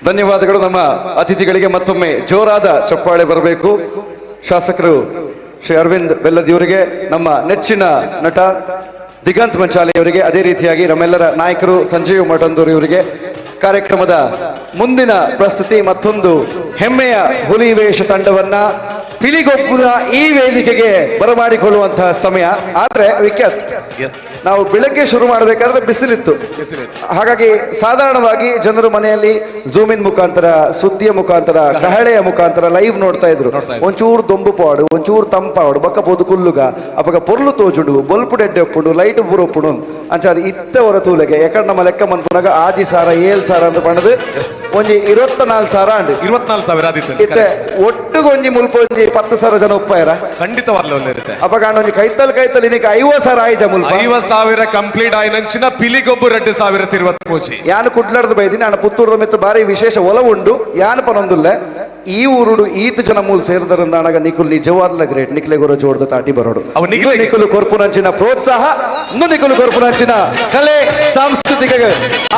ಧನ್ಯವಾದಗಳು ನಮ್ಮ ಅತಿಥಿಗಳಿಗೆ. ಮತ್ತೊಮ್ಮೆ ಜೋರಾದ ಚಪ್ಪಾಳೆ ಬರಬೇಕು. ಶಾಸಕರು ಶ್ರೀ ಅರವಿಂದ್ ಬೆಲ್ಲದಿಯವರಿಗೆ, ನಮ್ಮ ನೆಚ್ಚಿನ ನಟ ದಿಗಂತ್ ಮಂಚಾಲೆಯವರಿಗೆ, ಅದೇ ರೀತಿಯಾಗಿ ನಮ್ಮೆಲ್ಲರ ನಾಯಕರು ಸಂಜೀವ್ ಮಠಂದೂರ್ ಇವರಿಗೆ. ಕಾರ್ಯಕ್ರಮದ ಮುಂದಿನ ಪ್ರಸ್ತುತಿ ಮತ್ತೊಂದು ಹೆಮ್ಮೆಯ ಹುಲಿ ವೇಷ ತಂಡವನ್ನ ಪಿಲಿಗೊಬ್ಬನ ಈ ವೇದಿಕೆಗೆ ಬರಮಾಡಿಕೊಳ್ಳುವಂತಹ ಸಮಯ. ಆದ್ರೆ ವಿಖ್ಯಾತ್, ನಾವು ಬೆಳಗ್ಗೆ ಶುರು ಮಾಡಬೇಕಾದ್ರೆ ಬಿಸಿಲಿತ್ತು. ಹಾಗಾಗಿ ಸಾಧಾರಣವಾಗಿ ಜನರು ಮನೆಯಲ್ಲಿ ಝೂಮಿನ್ ಮುಖಾಂತರ, ಸುದ್ದಿಯ ಮುಖಾಂತರ, ಕಹಳೆಯ ಮುಖಾಂತರ ಲೈವ್ ನೋಡ್ತಾ ಇದ್ರು. ಒಂಚೂರು ದೊಂಬು ಪಾಡು, ಒಂಚೂರು ತಂಪಾಡು, ಬಕ್ಕ ಪೋದು ಕುಲ್ಲುಗ ಅಪಗ ಪೊರ್ಲು ತೋಜುಂಡು, ಬೊಲ್ಪು ಡೆಡ್ಡೆ ಒಪ್ಪುಂಡು, ಲೈಟ್ ಬುರೊಪ್ಪುಂಡು ಅಂಚ ಅದು ಇತ್ತ ಹೊರ ತೂಲೆಗೆ. ಯಾಕಂದ್ರೆ ನಮ್ಮ ಲೆಕ್ಕ ಮನ್ಪುನಾಗ 6,000 7,000 ಅಂತ ಪಂಡದು ಒಂಜಿ 24,000 ಅಂಡು 24,000 ಆದಿತ್ತು. ಇತ್ತೆ ಒಟ್ಟುಗೆ ಒಂಜಿ ಮುಲ್ಪ ಒಂಜಿ 10,000 ಜನ ಉಪ್ಪಾಯರ ಖಂಡಿತವಾಗ್ಲೂ ಒಂದಿರುತ್ತೆ. ಅಪಗ ಒಂಜಿ ಕೈತಲ್ ಕೈತಲ್ ಇನ್ನೀಗ 50,000 ಆಯ್ಜ ಮುಲ್ಪ. 50,000 ಕಂಪ್ಲೀಟ್ ಆಯ್ನಂಚಿನ ಪಿಲಿಗೊಬ್ಬು 2023. ಯಾನು ಕುಡ್ಲಾರ್ದು ಬೈದಿನಿ, ನಾನು ಪುತ್ತೂರದ ಮಿತ್ತು ಬಾರಿ ವಿಶೇಷ ಒಲವುಂಡು. ಯಾನು ಪನೊಂದುಲ್ಲೆ ಈ ಊರುಡು ಈತು ಜನ ಮೂಲ ಸೇರಿದರಿಂದ ಅಣಗ ನಿಕುಲ್ ನಿಜವಾದ್ಲ ಗ್ರೇಟ್. ನಿಕ್ಲೆ ಗುರು ಜೋಡ್ದ ತಾಟಿ ಬರೋಡು. ನಿಕುಲು ಕೊರ್ಪುನಂಚಿನ ಪ್ರೋತ್ಸಾಹ, ನಿಕುಲು ಕೊರ್ಪುನಂಚಿನ ಕಲೆ ಸಾಂಸ್ಕೃತಿಕ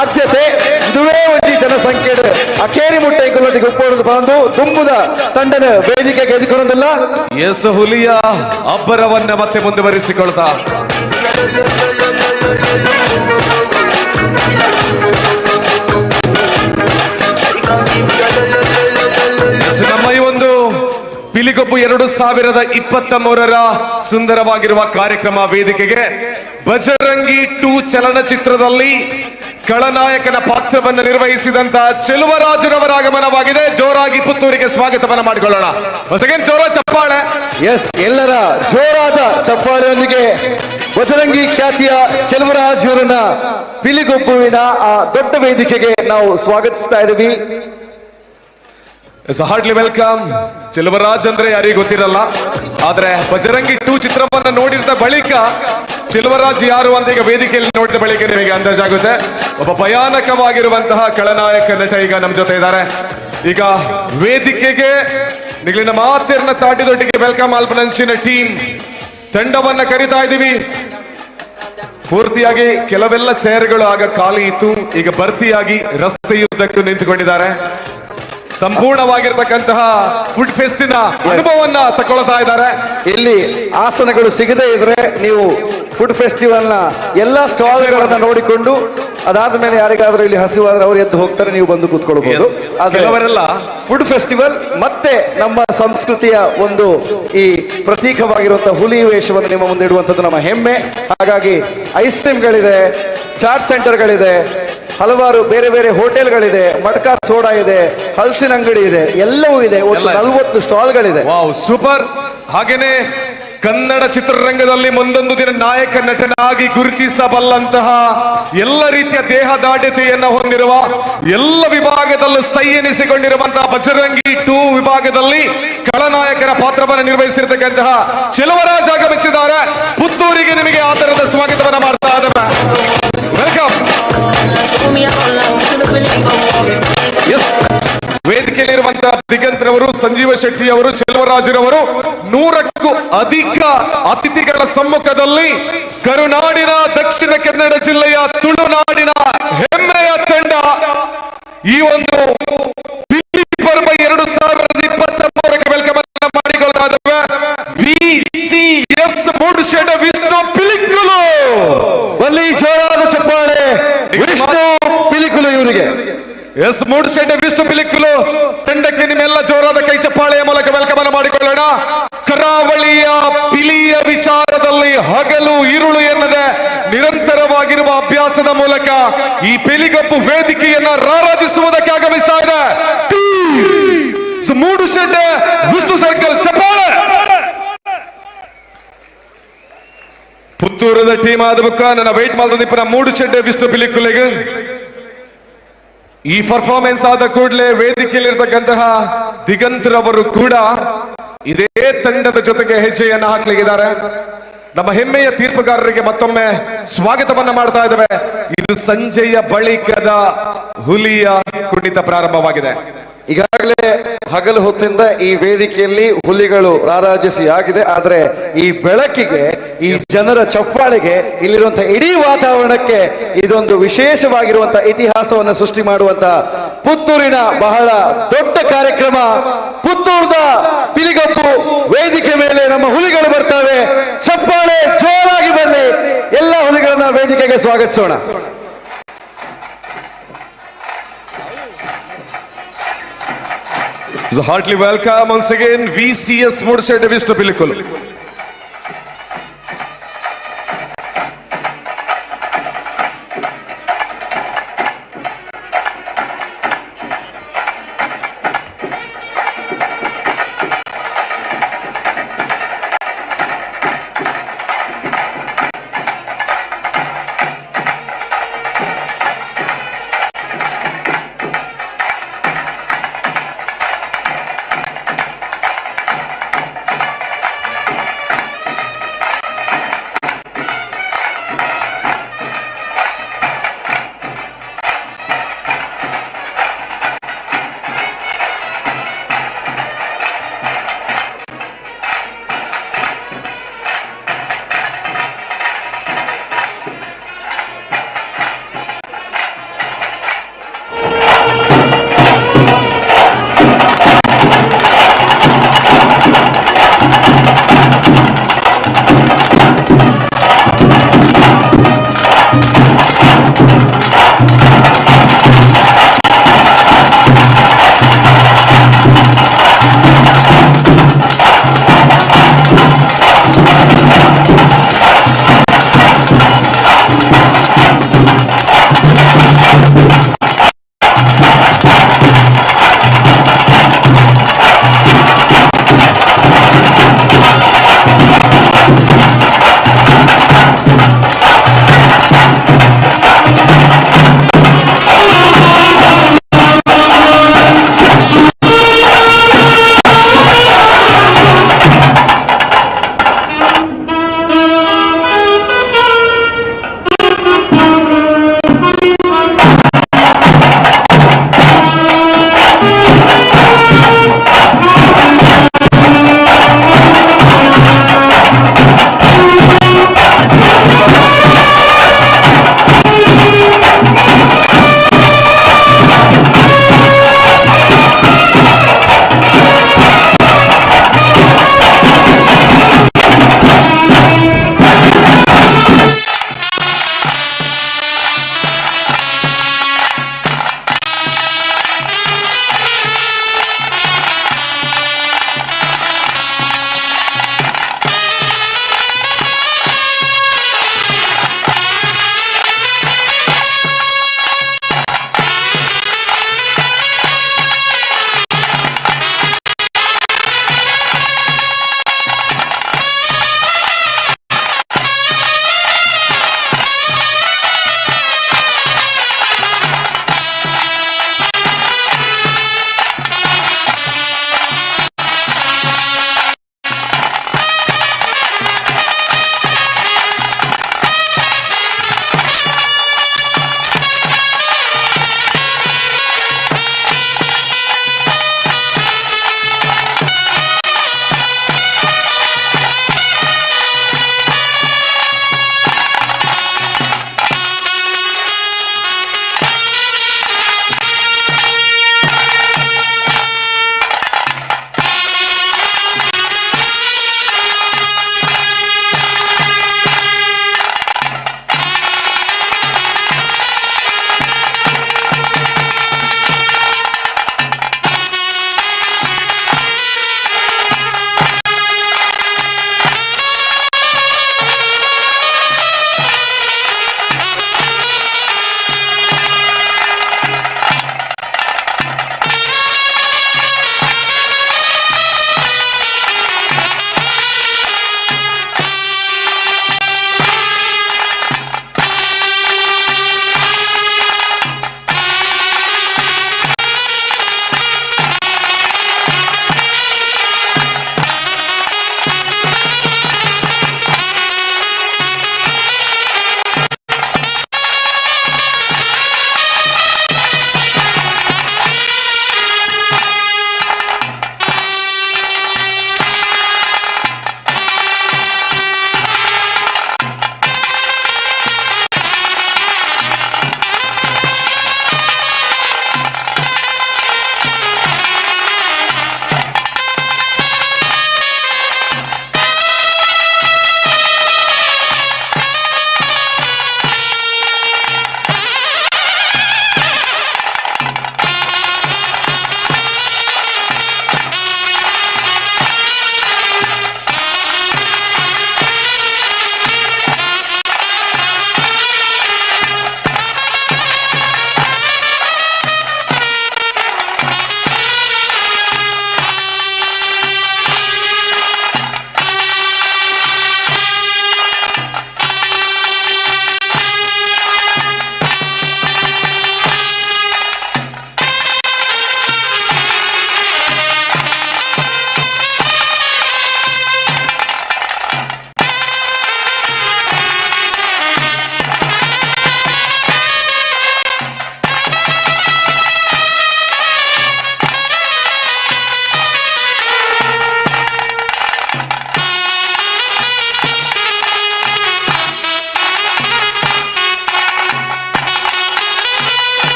ಆದ್ಯತೆ ಇದುವೇ ಒಂಜಿ ಜನಸಂಖ್ಯೆ ಅಕೇರಿ ಮುಟ್ಟೆ ಇಂಕುಲೊಟ್ಟಿಗೆ ಉಪ್ಪೋಡು ಬಂದು ತುಂಬುದ ತಂಡನ ವೇದಿಕೆಗೆ ಎದುಕೊಂದಿಲ್ಲ. ಎಸ್, ಹುಲಿಯ ಅಬ್ಬರವನ್ನ ಮತ್ತೆ ಮುಂದುವರಿಸಿಕೊಳ್ತಾ ನಮ್ಮ ಈ ಒಂದು ಪಿಲಿಗೊಬ್ಬು 2023ರ ಸುಂದರವಾಗಿರುವ ಕಾರ್ಯಕ್ರಮ ವೇದಿಕೆಗೆ ಬಜರಂಗಿ 2 ಚಲನಚಿತ್ರದಲ್ಲಿ ಖಳನಾಯಕನ ಪಾತ್ರವನ್ನು ನಿರ್ವಹಿಸಿದಂತಹ ಚೆಲುವರಾಜರವರ ಆಗಮನವಾಗಿದೆ. ಜೋರಾಗಿ ಪುತ್ತೂರಿಗೆ ಸ್ವಾಗತವನ್ನು ಮಾಡಿಕೊಳ್ಳೋಣ. ಸೆಕೆಂಡ್ ಜೋರ ಚಪ್ಪಾಳೆ. ಎಸ್, ಎಲ್ಲರ ಜೋರಾದ ಚಪ್ಪಾಳೆಯೊಂದಿಗೆ ಬಜರಂಗಿ ಖ್ಯಾತಿಯ ಚೆಲುವರಾಜ್ ಅವರನ್ನ ಪಿಲಿಗೊಬ್ಬುವಿನ ಆ ದೊಡ್ಡ ವೇದಿಕೆಗೆ ನಾವು ಸ್ವಾಗತಿಸ್ತಾ ಇದ್ದೀವಿ. Hartley welcome. Cheluvaraj ಅಂದ್ರೆ ಯಾರಿಗೂ ಗೊತ್ತಿರಲ್ಲ, ಆದ್ರೆ ಬಜರಂಗಿ 2 ಚಿತ್ರವನ್ನ ನೋಡಿದ ಬಳಿಕ ಚೆಲುವರಾಜ್ ಯಾರು ಅಂತ ಈಗ ವೇದಿಕೆಯಲ್ಲಿ ನೋಡಿದ ಬಳಿಕ ನಿಮಗೆ ಅಂದಾಜಾಗುತ್ತೆ. ಒಬ್ಬ ಭಯಾನಕವಾಗಿರುವಂತಹ ಖಳನಾಯಕ ನಟ ಈಗ ನಮ್ಮ ಜೊತೆ ಇದ್ದಾರೆ. ಈಗ ವೇದಿಕೆಗೆ ನಿಗಲಿನ ಮಾತಿರ್ನ ತಾಟಿದೊಟ್ಟಿಗೆ welcome ಆಲ್ಪನಂಚಿನ ಟೀಮ್ ತಂಡವನ್ನ ಕರೀತಾ ಇದ್ದೀವಿ. ಪೂರ್ತಿಯಾಗಿ ಕೆಲವೆಲ್ಲ ಚೇರ್ಗಳು ಆಗ ಖಾಲಿ ಇತ್ತು, ಈಗ ಭರ್ತಿಯಾಗಿ ರಸ್ತೆಯುದ್ದಕ್ಕೂ ನಿಂತುಕೊಂಡಿದ್ದಾರೆ. ಸಂಪೂರ್ಣವಾಗಿರ್ತಕ್ಕಂತಹ ಫುಡ್ ಫೆಸ್ಟಿನ ಅನುಭವವನ್ನ ತಗೊಳ್ತಾ ಇದ್ದಾರೆ. ಇಲ್ಲಿ ಆಸನಗಳು ಸಿಗದೇ ಇದ್ರೆ ನೀವು ಫುಡ್ ಫೆಸ್ಟಿವಲ್ ನ ಎಲ್ಲಾ ಸ್ಟಾಲ್ ಗಳನ್ನ ನೋಡಿಕೊಂಡು ಅದಾದ ಮೇಲೆ ಯಾರಿಗಾದ್ರೂ ಇಲ್ಲಿ ಹಸಿವಾದ್ರೆ ಅವರು ಎದ್ದು ಹೋಗ್ತಾರೆ, ನೀವು ಬಂದು ಕೂತ್ಕೊಳ್ಬಹುದು. ಆದ್ರೆ ಕೆಲವರೆಲ್ಲ ಫುಡ್ ಫೆಸ್ಟಿವಲ್ ಮತ್ತೆ ನಮ್ಮ ಸಂಸ್ಕೃತಿಯ ಒಂದು ಈ ಪ್ರತೀಕವಾಗಿರುವಂತಹ ಹುಲಿ ವೇಷವನ್ನು ನಿಮ್ಮ ಮುಂದೆ ಇಡುವಂಥದ್ದು ನಮ್ಮ ಹೆಮ್ಮೆ. ಹಾಗಾಗಿ ಐಸ್ ಕ್ರೀಮ್ಗಳಿದೆ, ಚಾಟ್ ಸೆಂಟರ್ಗಳಿದೆ, ಹಲವಾರು ಬೇರೆ ಬೇರೆ ಹೋಟೆಲ್ಗಳಿದೆ, ಮಟ್ಕಾ ಸೋಡಾ ಇದೆ, ಹಲಸಿನ ಅಂಗಡಿ ಇದೆ, ಎಲ್ಲವೂ ಇದೆ. ಒಟ್ಟು 40 ಸ್ಟಾಲ್ಗಳಿದೆ. ವಾವ್, ಸೂಪರ್. ಹಾಗೇನೆ ಕನ್ನಡ ಚಿತ್ರರಂಗದಲ್ಲಿ ಮುಂದೊಂದು ದಿನ ನಾಯಕ ನಟನಾಗಿ ಗುರುತಿಸಬಲ್ಲಂತಹ ಎಲ್ಲ ರೀತಿಯ ದೇಹ ದಾಢ್ಯತೆಯನ್ನು ಹೊಂದಿರುವ, ಎಲ್ಲ ವಿಭಾಗದಲ್ಲೂ ಸೈ ಎನಿಸಿಕೊಂಡಿರುವಂತಹ ಬಜರಂಗಿ 2 ವಿಭಾಗದಲ್ಲಿ ಖಳನಾಯಕರ ಪಾತ್ರವನ್ನು ನಿರ್ವಹಿಸಿರ್ತಕ್ಕಂತಹ ಚೆಲುವರಾಜ್ ಆಗಮಿಸಿದ್ದಾರೆ. ಪುತ್ತೂರಿಗೆ ನಿಮಗೆ ಆದರದ ಸ್ವಾಗತವನ್ನು ಮಾಡ್ತಾ ಇದ್ದಾರೆ. Welcome. S, ವೇದಿಕೆಯಲ್ಲಿರುವಂತಹ ದಿಗಂತ್ರವರು, ಸಂಜೀವ ಶೆಟ್ಟಿ ಅವರು, ಚೆಲುವರಾಜರವರು 100ಕ್ಕೂ ಅಧಿಕ ಅತಿಥಿಗಳ ಸಮ್ಮುಖದಲ್ಲಿ ಕರುನಾಡಿನ ದಕ್ಷಿಣ ಕನ್ನಡ ಜಿಲ್ಲೆಯ ತುಳುನಾಡಿನ ಹೆಮ್ಮೆಯ ತಂಡ ಈ ಒಂದು ಪಿಲಿ ಪರ್ವ 2023ಕ್ಕೆ welcome ಮಾಡಿಕೊಳ್ತಾ ಇದ್ದೇವೆ. VCS Moodushed Vishnu Pilikulu. ಬಲ್ಲಿ ಜೋರಾದ ಚಪ್ಪಾಳೆ ವಿಷ್ಣು ಪಿಲಿಕುಲು ಇವರಿಗೆ. ಎಸ್, ಮೂಡುಶೆಡ್ಡೆ ವಿಷ್ಣು ಪಿಲಿಕುಲು ತಂಡಕ್ಕೆ ನಿಮ್ಮೆಲ್ಲ ಜೋರಾದ ಕೈ ಚಪ್ಪಾಳೆಯ ಮೂಲಕ welcome ಅನ್ನು ಮಾಡಿಕೊಳ್ಳೋಣ. ಕರಾವಳಿಯ ಪಿಲಿಯ ವಿಚಾರದಲ್ಲಿ ಹಗಲು ಇರುಳು ಎನ್ನದೆ ನಿರಂತರವಾಗಿರುವ ಅಭ್ಯಾಸದ ಮೂಲಕ ಈ ಪಿಲಿಗಪ್ಪು ವೇದಿಕೆಯನ್ನ ರಾರಾಜಿಸುವುದಕ್ಕೆ ಆಗಮಿಸ್ತಾ ಇದೆ ಮೂಡುಶೆಡ್ಡೆ ವಿಷ್ಣು ಸರ್ಕಲ್. ಚಪ್ಪಾಳೆ. ಪುತ್ತೂರದ ಟೀಮ್ ಆದ ಬುಕ್ಕ ನನ್ನ ವೆಯ್ಟ್ ಮಾಡಿದ ಮೂಡುಶೆಡ್ಡೆ ವಿಷ್ಣು ಪಿಲಿಕುಲೆಗೆ ಈ ಪರ್ಫಾರ್ಮೆನ್ಸ್ ಆದ ಕೂಡಲೇ ವೇದಿಕೆಯಲ್ಲಿರ್ತಕ್ಕಂತಹ ದಿಗಂತರವರು ಕೂಡ ಇದೇ ತಂಡದ ಜೊತೆಗೆ ಹೆಜ್ಜೆಯನ್ನು ಹಾಕ್ಲಿಕ್ಕಿದ್ದಾರೆ. ನಮ್ಮ ಹೆಮ್ಮೆಯ ತೀರ್ಪುಗಾರರಿಗೆ ಮತ್ತೊಮ್ಮೆ ಸ್ವಾಗತವನ್ನ ಮಾಡ್ತಾ ಇದ್ದೇವೆ. ಇದು ಸಂಜೆಯ ಬಳಿಕದ ಹುಲಿಯ ಕುಣಿತ ಪ್ರಾರಂಭವಾಗಿದೆ. ಈಗಾಗಲೇ ಹಗಲು ಹೊತ್ತಿಂದ ಈ ವೇದಿಕೆಯಲ್ಲಿ ಹುಲಿಗಳು ರಾರಾಜಿಸಿ ಆಗಿದೆ. ಆದರೆ ಈ ಬೆಳಕಿಗೆ, ಈ ಜನರ ಚಪ್ಪಾಳೆಗೆ, ಇಲ್ಲಿರುವಂತಹ ಇಡೀ ವಾತಾವರಣಕ್ಕೆ ಇದೊಂದು ವಿಶೇಷವಾಗಿರುವಂತಹ ಇತಿಹಾಸವನ್ನು ಸೃಷ್ಟಿ ಮಾಡುವಂತಹ ಪುತ್ತೂರಿನ ಬಹಳ ದೊಡ್ಡ ಕಾರ್ಯಕ್ರಮ ಪುತ್ತೂರದ ಪಿಲಿಗಪ್ಪು ವೇದಿಕೆ ಮೇಲೆ ನಮ್ಮ ಹುಲಿಗಳು ಬರ್ತವೆ. ಚಪ್ಪಾಳೆ ಜೋರಾಗಿ ಬರಲಿ. ಎಲ್ಲ ಹುಲಿಗಳನ್ನ ವೇದಿಕೆಗೆ ಸ್ವಾಗತಿಸೋಣ. So heartily welcome once again VCS Moodushed Vishnu Pilikulu.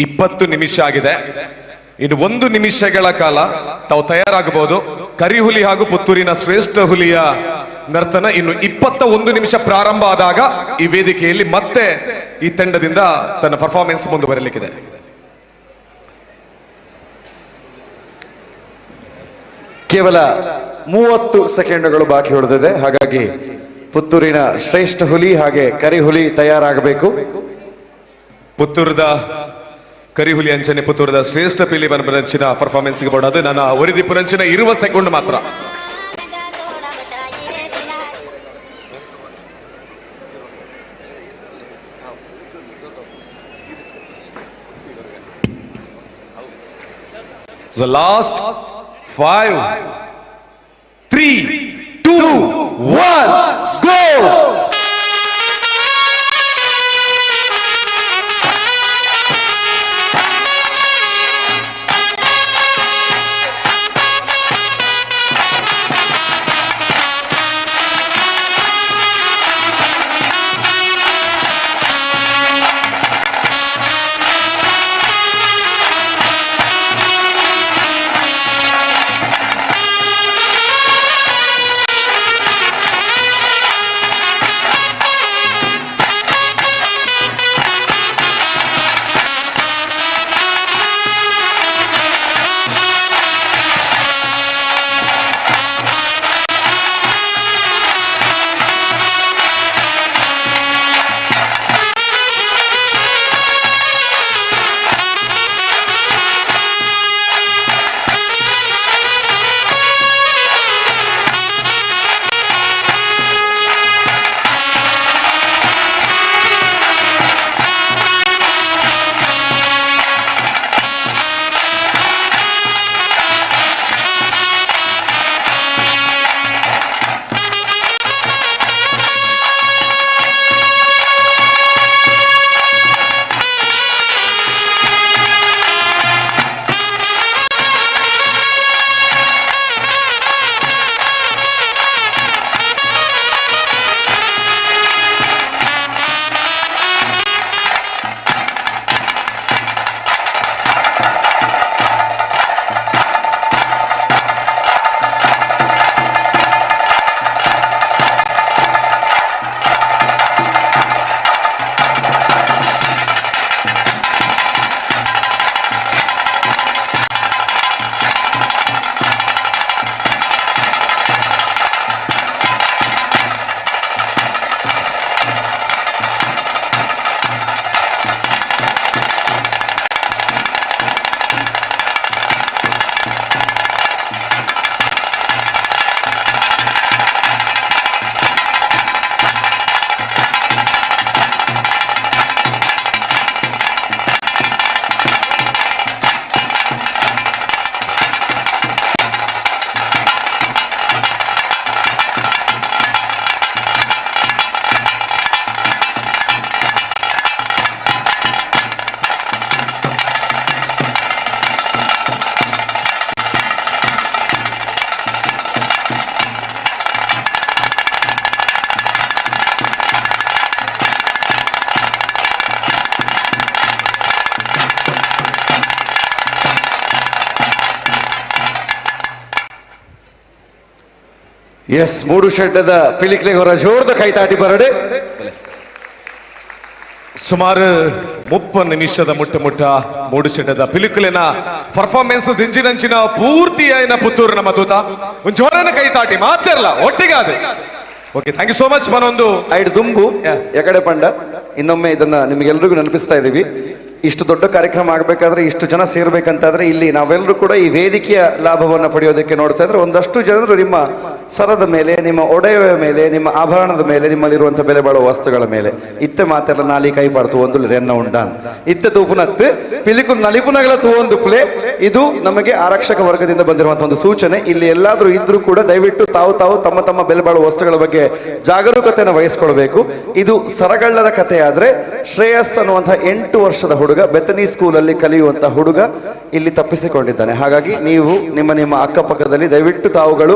20 ನಿಮಿಷ ಆಗಿದೆ. ಇನ್ನು 1 ನಿಮಿಷಗಳ ಕಾಲ ತಾವು ತಯಾರಾಗಬಹುದು. ಕರಿಹುಲಿ ಹಾಗೂ ಪುತ್ತೂರಿನ ಶ್ರೇಷ್ಠ ಹುಲಿಯ ನರ್ತನ ಇನ್ನು 21 ನಿಮಿಷ ಪ್ರಾರಂಭ ಆದಾಗ ಈ ವೇದಿಕೆಯಲ್ಲಿ ಮತ್ತೆ ಈ ತಂಡದಿಂದ ತನ್ನ ಪರ್ಫಾರ್ಮೆನ್ಸ್ ಮುಂದುವರಲಿಕ್ಕಿದೆ. ಕೇವಲ 30 ಸೆಕೆಂಡುಗಳು ಬಾಕಿ ಉಳಿದಿದೆ. ಹಾಗಾಗಿ ಪುತ್ತೂರಿನ ಶ್ರೇಷ್ಠ ಹುಲಿ ಹಾಗೆ ಕರಿಹುಲಿ ತಯಾರಾಗಬೇಕು. ಪುತ್ತೂರದ ಕರಿಹುಲಿ ಅಂಚನೆ ಪುತ್ತೂರದ ಶ್ರೇಷ್ಠ ಪಿಲಿ ಬನಂಚಿನ ಪರ್ಫಾರ್ಮೆನ್ಸ್ ಬೋಡೋದು ನನ್ನ ಒರಿದಿಪ್ಪುನಂಚಿನ 20 ಸೆಕೆಂಡ್ ಮಾತ್ರ. The last 5, 3, 2, 1, go! Yes, ಮೂಡು ಶೆಡ್ಡದ ಪಿಲಿಕ್ಲೆಗೋರ ಜೋರ್ದ ಕೈತಾಟಿ ಬರಡೆ. ಸುಮಾರು 30 ನಿಮಿಷದ ಮುಟ್ಟ ಮುಟ್ಟ ಮೂಡುಶೆಡ್ಡದ ಪಿಲಿಕುಲಿನ ಪರ್ಫಾರ್ಮೆನ್ಸ್ ದಿಂಜಿನಂಚಿನ ಪೂರ್ತಿಯಾಯಿನ ಪುತ್ತೂರು ನಮ್ಮ ತೂತ ಒಂದು ಜೋರನ ಕೈತಾಟಿ ಮಾತ್ರ ಒಟ್ಟಿಗೆ ಅದು. Okay, thank you so much. ಮನೊಂದು ಐಡ್ ದುಂಬು ಎಕಡೆ ಪಂಡ ಇನ್ನೊಮ್ಮೆ ಇದನ್ನ ನಿಮಗೆಲ್ರಿಗೂ ನೆನಪಿಸ್ತಾ ಇದ್ದೀವಿ. ಇಷ್ಟು ದೊಡ್ಡ ಕಾರ್ಯಕ್ರಮ ಆಗಬೇಕಾದ್ರೆ, ಇಷ್ಟು ಜನ ಸೇರ್ಬೇಕಂತಾದ್ರೆ ಇಲ್ಲಿ ನಾವೆಲ್ಲರೂ ಕೂಡ ಈ ವೇದಿಕೆಯ ಲಾಭವನ್ನು ಪಡೆಯೋದಕ್ಕೆ ನೋಡ್ತಾ ಇದ್ರೆ ಒಂದಷ್ಟು ಜನರು ನಿಮ್ಮ ಸರದ ಮೇಲೆ, ನಿಮ್ಮ ಒಡೆಯ ಮೇಲೆ, ನಿಮ್ಮ ಆಭರಣದ ಮೇಲೆ, ನಿಮ್ಮಲ್ಲಿರುವಂಥ ಬೆಲೆ ಬಾಳುವ ವಸ್ತುಗಳ ಮೇಲೆ ಇತ್ತೆ ಮಾತೆಲ್ಲ ನಾಲಿ ಕೈ ಪಾಡ್ತು ಒಂದು ರೆನ್ನ ಉಂಡ ಇತ್ತೆ ತೂಪುನತ್ತು ಪಿಲಿಕು ನಲಿಪುನಗಳ ತೂವೊಂದು ಪ್ಲೇ. ಇದು ನಮಗೆ ಆರಕ್ಷಕ ವರ್ಗದಿಂದ ಬಂದಿರುವಂಥ ಒಂದು ಸೂಚನೆ. ಇಲ್ಲಿ ಎಲ್ಲಾದರೂ ಇದ್ರೂ ಕೂಡ ದಯವಿಟ್ಟು ತಾವು ತಾವು ತಮ್ಮ ತಮ್ಮ ಬೆಲೆ ಬಾಳುವ ವಸ್ತುಗಳ ಬಗ್ಗೆ ಜಾಗರೂಕತೆಯನ್ನು ವಹಿಸ್ಕೊಳ್ಬೇಕು. ಇದು ಸರಗಳ್ಳರ ಕಥೆಯಾದ್ರೆ ಶ್ರೇಯಸ್ ಅನ್ನುವಂಥ 8 ವರ್ಷದ ಹುಡುಗ, ಬೆತ್ತನಿ ಸ್ಕೂಲಲ್ಲಿ ಕಲಿಯುವಂಥ ಹುಡುಗ ಇಲ್ಲಿ ತಪ್ಪಿಸಿಕೊಂಡಿದ್ದಾನೆ. ಹಾಗಾಗಿ ನೀವು ನಿಮ್ಮ ನಿಮ್ಮ ಅಕ್ಕಪಕ್ಕದಲ್ಲಿ ದಯವಿಟ್ಟು ತಾವುಗಳು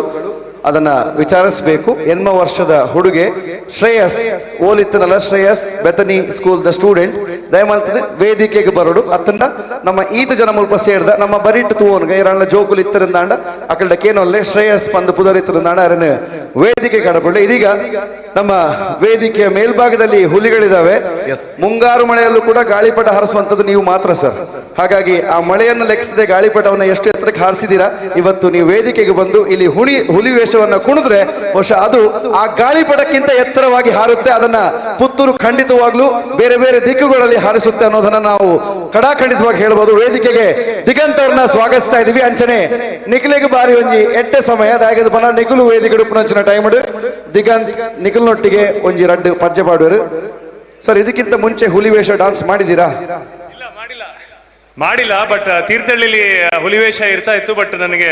ಅದನ್ನ ವಿಚಾರಿಸಬೇಕು. 8 ವರ್ಷದ ಹುಡುಗೆ Shreyas ಓಲಿತ್ತನಲ್ಲ, Shreyas Bethany school the student, ದಯಮಾಲ್ತದೆ ವೇದಿಕೆಗೆ ಬರೋಡು. ಅತ್ತಂಡ ನಮ್ಮ ಈತ ಜನ ಮುಲ್ಪ ಸೇರ್ದ ನಮ್ಮ ಬರಿಟ್ಟು ತೂವನ್ಗ ಇರಣ್ಣ ಜೋಕುಲು ಇತ್ತರಿಂದಾಂಡ ಅಕಲ್ಡ ಕೇನೊಲ್ಲೆ ಶ್ರೇಯಸ್ ಪಂದು ಪುದರಿತ್ತರಿಂದಾಂಡ ಅರನ ವೇದಿಕೆ ಕಡಪಡ್ಲೆ. ಇದೀಗ ನಮ್ಮ ವೇದಿಕೆಯ ಮೇಲ್ಭಾಗದಲ್ಲಿ ಹುಲಿಗಳಿದಾವೆ. ಮುಂಗಾರು ಮಳೆಯಲ್ಲೂ ಕೂಡ ಗಾಳಿಪಟ ಹಾರಿಸುವಂತದ್ದು ನೀವು ಮಾತ್ರ ಸರ್. ಹಾಗಾಗಿ ಆ ಮಳೆಯನ್ನು ಲೆಕ್ಕಿಸದೆ ಗಾಳಿಪಟವನ್ನು ಎಷ್ಟು ಎತ್ತರಕ್ಕೆ ಹಾರಿಸಿದೀರಾ. ಇವತ್ತು ನೀವು ವೇದಿಕೆಗೆ ಬಂದು ಇಲ್ಲಿ ಹುಲಿ ವೇಷವನ್ನ ಕುಣಿದ್ರೆ ಬಹುಶಃ ಅದು ಆ ಗಾಳಿಪಟಕ್ಕಿಂತ ಎತ್ತರವಾಗಿ ಹಾರುತ್ತೆ. ಅದನ್ನ ಪುತ್ತೂರು ಖಂಡಿತವಾಗ್ಲೂ ಬೇರೆ ಬೇರೆ ದಿಕ್ಕುಗಳಲ್ಲಿ ಹಾರಿಸುತ್ತೆ ಅನ್ನೋದನ್ನ ನಾವು ಕಡಾಖಂಡಿತವಾಗಿ ಹೇಳ್ಬೋದು. ವೇದಿಕೆಗೆ ದಿಗಂತ್ ಅವ್ರನ್ನ ಸ್ವಾಗತಿಸ್ತಾ ಇದೀವಿ. ಅಂಚನೆ ನಿಖಿಲಿಗೆ ಬಾರಿ ಒಂಜಿ ಎಟ್ಟೆ ಸಮಯ ದಾಯಕದ ಬಣ್ಣ ನಿಖಿಲು ವೇದಿಕೆ ಉಪ್ಪುನಂಚಿನ ಟೈಮ್ ದಿಗಂತ್ ನಿಖಿಲ್ನೊಟ್ಟಿಗೆ ಒಂಜಿ ರಡ್ಡು ಪಜ್ಜೆ ಪಾಡುವರು. ಸರ್, ಇದಕ್ಕಿಂತ ಮುಂಚೆ ಹುಲಿ ವೇಷ ಡಾನ್ಸ್ ಮಾಡಿದೀರಾ? ಮಾಡಿಲ್ಲ, ಬಟ್ ತೀರ್ಥಹಳ್ಳಿಲಿ ಹುಲಿವೇಷ ಇರ್ತಾ ಇತ್ತು. ಬಟ್ ನನಗೆ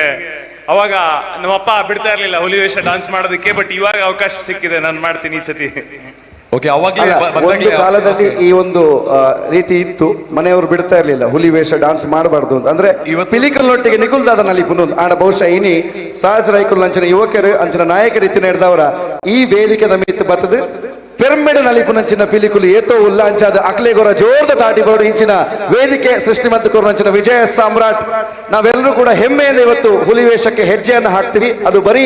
ಅವಾಗ ನಮ್ಮಪ್ಪ ಬಿಡ್ತಾ ಇರ್ಲಿಲ್ಲ ಹುಲಿವೇಷ ಡಾನ್ಸ್ ಮಾಡೋದಕ್ಕೆ. ಬಟ್ ಇವಾಗ ಅವಕಾಶ ಸಿಕ್ಕಿದೆ, ನಾನು ಮಾಡ್ತೀನಿ ಈ ಸತಿ. ಓಕೆ, ಅವಾಗಲೇ ಅಲ್ಲ, ಒಂದು ಕಾಲದಲ್ಲಿ ಈ ಒಂದು ರೀತಿ ಇತ್ತು, ಮನೆಯವರು ಬಿಡ್ತಾ ಇರ್ಲಿಲ್ಲ ಹುಲಿ ವೇಷ ಡಾನ್ಸ್ ಮಾಡಬಾರ್ದು ಅಂತ. ಅಂದ್ರೆ ಪಿಲಿಕಲ್ನೊಟ್ಟಿಗೆ ನಿಖುಲ್ದಾದ ನಲಿಪುನು ಆಡ ಬಹುಶಃ ಇನಿ ಸಹಜ ರೈಕುಲ್ ಅಂಚಿನ ಯುವಕರು ಅಂಚಿನ ನಾಯಕರ ಇತ್ತಿನ ಹಿಡ್ದವರ ಈ ವೇದಿಕೆ ನಮಿತ್ತು ಬತ್ತದು ಪೆರ್ಮೆಡ ನಲಿಪುನಂಚಿನ ಪಿಲಿಕುಲು ಏತೋ ಉಲ್ಲ ಅಂಚಾದ ಅಕ್ಲೆಗೊರ ಜೋರ್ದ ತಾಟಿ ಬೋರ್ಡ್ ಇಂಚಿನ ವೇದಿಕೆ ಸೃಷ್ಟಿ ಮತ್ತು ಕೊರನಂಚಿನ ವಿಜಯ ಸಾಮ್ರಾಟ್. ನಾವೆಲ್ಲರೂ ಕೂಡ ಹೆಮ್ಮೆಯಿಂದ ಇವತ್ತು ಹುಲಿ ವೇಷಕ್ಕೆ ಹೆಜ್ಜೆಯನ್ನು ಹಾಕ್ತೀವಿ. ಅದು ಬರೀ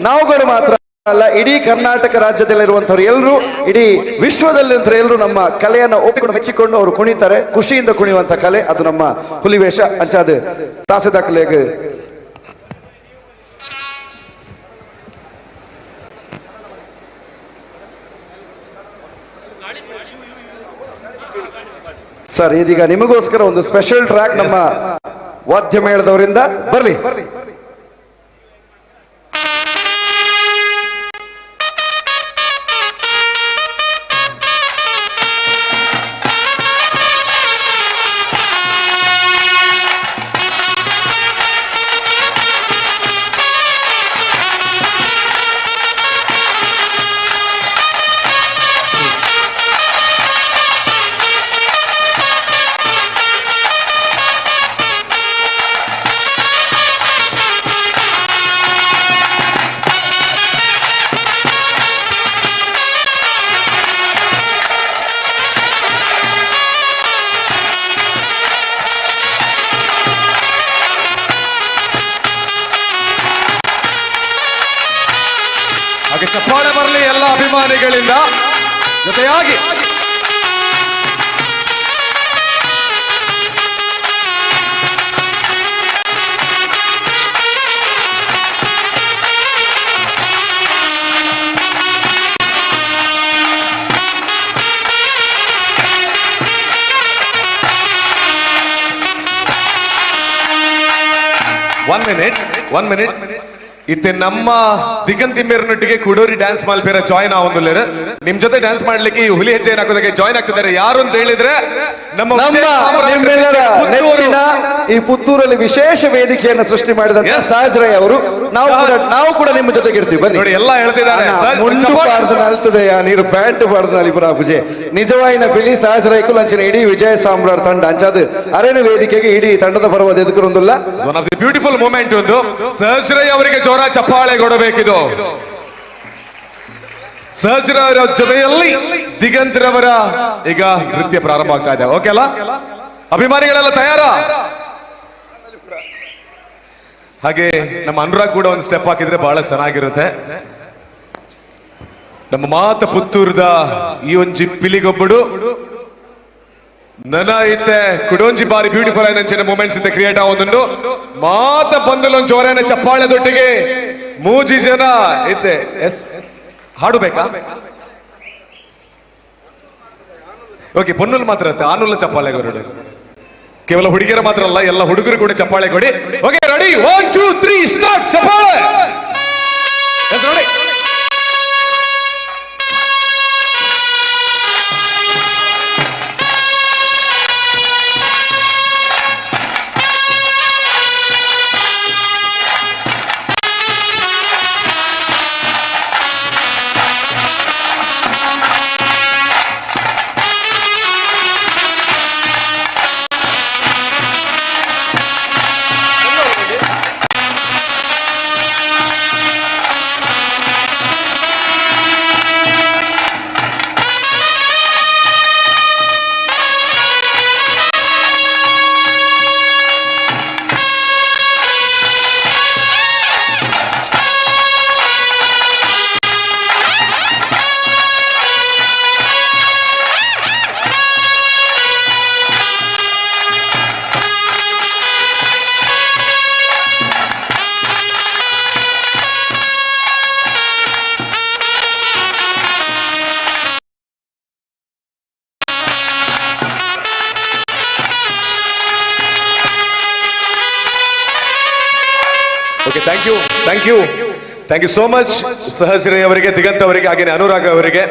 ನಾವುಗಳು ಮಾತ್ರ ಅಲ್ಲ, ಇಡೀ ಕರ್ನಾಟಕ ರಾಜ್ಯದಲ್ಲಿರುವಂಥವ್ರು ಎಲ್ಲರೂ, ಇಡೀ ವಿಶ್ವದಲ್ಲಿರುವಂಥವ್ರು ಎಲ್ಲರೂ ನಮ್ಮ ಕಲೆಯನ್ನು ಒಪ್ಪಿಕೊಂಡು ಮೆಚ್ಚಿಕೊಂಡು ಅವರು ಕುಣಿತಾರೆ. ಖುಷಿಯಿಂದ ಕುಣಿಯುವಂಥ ಕಲೆ ಅದು ನಮ್ಮ ಹುಲಿವೇಷ. ಅಂಚಾದ ತಾಸೆದಾಖಲೆಗೆ ಸರ್, ಇದೀಗ ನಿಮಗೋಸ್ಕರ ಒಂದು ಸ್ಪೆಷಲ್ ಟ್ರ್ಯಾಕ್ ನಮ್ಮ ವಾದ್ಯ ಮೇಳದವರಿಂದ ಬರ್ಲಿ. ಹಾಗೆ ಚಪ್ಪಾಳೆ ಬರಲಿ ಎಲ್ಲ ಅಭಿಮಾನಿಗಳಿಂದ. ಜೊತೆಯಾಗಿ one minute, one minute. ಇತ್ತೆ ನಮ್ಮ ದಿಗಂತಿಮ್ಮೇರನೊಟ್ಟಿಗೆ ಕುಡೋರಿ ಡ್ಯಾನ್ಸ್ ಮಾಲ್ಪೇರ ಜಾಯಿನ್ ಆವೊಂದುಲ್ಲೇರು. ನಿಮ್ ಜೊತೆ ಡ್ಯಾನ್ಸ್ ಮಾಡ್ಲಿಕ್ಕೆ ಈ ಹುಲಿ ಹೆಜ್ಜೆ ಹಾಕೋದಕ್ಕೆ ಜಾಯಿನ್ ಆಗ್ತಿದ್ದಾರೆ. ಯಾರು ಅಂತ ಹೇಳಿದ್ರೆ ನಮ್ಮ ವಿಜಯ ಸಾಮ್ರಾಟ್ ನಿಮ್ಮೆಲ್ಲರ ಪುತ್ತೂರು. ನೆಚ್ಚಿನ ಈ ಪುತ್ತೂರಲ್ಲಿ ವಿಶೇಷ ವೇದಿಕೆಯನ್ನು ಸೃಷ್ಟಿ ಮಾಡಿದಂತ ಸಹಜ್ ರೈ ಅವರು. ನಾವು ಕೂಡ ನಿಮ್ಮ ಜೊತೆಗೆ ಇರ್ತೀವಿ, ಬನ್ನಿ. ನೋಡಿ, ಎಲ್ಲ ಹೇಳ್ತಿದ್ದಾರೆ. ಅಣ್ಣ, ಸಹಜ್, ಮುಂಡು ಚಪ್ಪಾಳೆ. ಬಾರ್ದು ನಲ್ತದೆ, ಆ ನೀರು ಪ್ಯಾಂಟ್ ಬಾರ್ದು ನಲಿಪುರ ಪೂಜೆ. ನಿಜವಾಯಿನ ಪಿಲಿ ಸಹಜ್ ರೈಕುಲ್ ಅಂಚಿನ ಇಡೀ ವಿಜಯ ಸಾಮ್ರಾಟ್ ತಂಡ ಅಂಚಾದ ಅರೇನು ವೇದಿಕೆಗೆ ಇಡೀ ತಂಡದ ಪರವಾದ ಎದುಕರೊಂದುಲ್ಲ. One of the beautiful moment ಒಂದು. ಸಹಜ್ ರೈ ಅವರಿಗೆ ಜೋರ ಚಪ್ಪಾಳೆ ಕೊಡಬೇಕಿದು. ಸಹಜ್ ರೈ ಅವರ ಜೊತೆಯಲ್ಲಿ ದಿಗಂತ್ರವರ ಈಗ ನೃತ್ಯ ಪ್ರಾರಂಭ ಆಗ್ತಾ ಇದೆ. ಓಕೆ ಅಲ್ಲ ಅಭಿಮಾನಿಗಳೆಲ್ಲ ತಯಾರಾ? ಹಾಗೆ ನಮ್ಮ ಅನುರಾಗ್ ಕೂಡ ಒಂದು ಸ್ಟೆಪ್ ಹಾಕಿದ್ರೆ ಬಹಳ ಚೆನ್ನಾಗಿರುತ್ತೆ. ನಮ್ಮ ಮಾತ ಪುತ್ತೂರ್ದ ಈ ಒಂಜಿ ಪಿಲಿಗೊಬ್ಬಡು ನನ ಇತ್ತೆ ಕುಡೊಂಜಿ ಬಾರಿ ಬ್ಯೂಟಿಫುಲ್ ಆಯ್ನಂಚಿನ ಮೂಮೆಂಟ್ಸ್ ಇತ್ತೆ ಕ್ರಿಯೇಟ್ ಆವೊಂದುಂಡು. ಮಾತ ಬಂದಲೊಂದು ಜೋರಾನ ಚಪ್ಪಾಳೆ ದೊಟ್ಟಿಗೆ ಮೂಜಿ ಜನ ಇತ್ತೆ. ಎಸ್, ಹಾಡು ಬೇಕಾ? ಓಕೆ, ಪೊನ್ನುಲ್ ಮಾತ್ರ ಇರುತ್ತೆ, ಆನುಲ್ಲ ಚಪ್ಪಾಳೆ ಕೊರಡು. ಕೇವಲ ಹುಡುಗಿಯರ ಮಾತ್ರ ಅಲ್ಲ, ಎಲ್ಲ ಹುಡುಗರು ಕೂಡ ಚಪ್ಪಾಳೆ ಕೊಡಿ. Okay, ready, 1 2 3 start. ಚಪ್ಪಾಳೆ. Yes, ready. Thank you, thank you, thank you so much Sahaj Rai ಅವರಿಗೆ, ದಿಗಂತ್ ಅವರಿಗೆ, ಹಾಗೇನೆ ಅನುರಾಗ್ ಅವರಿಗೆ,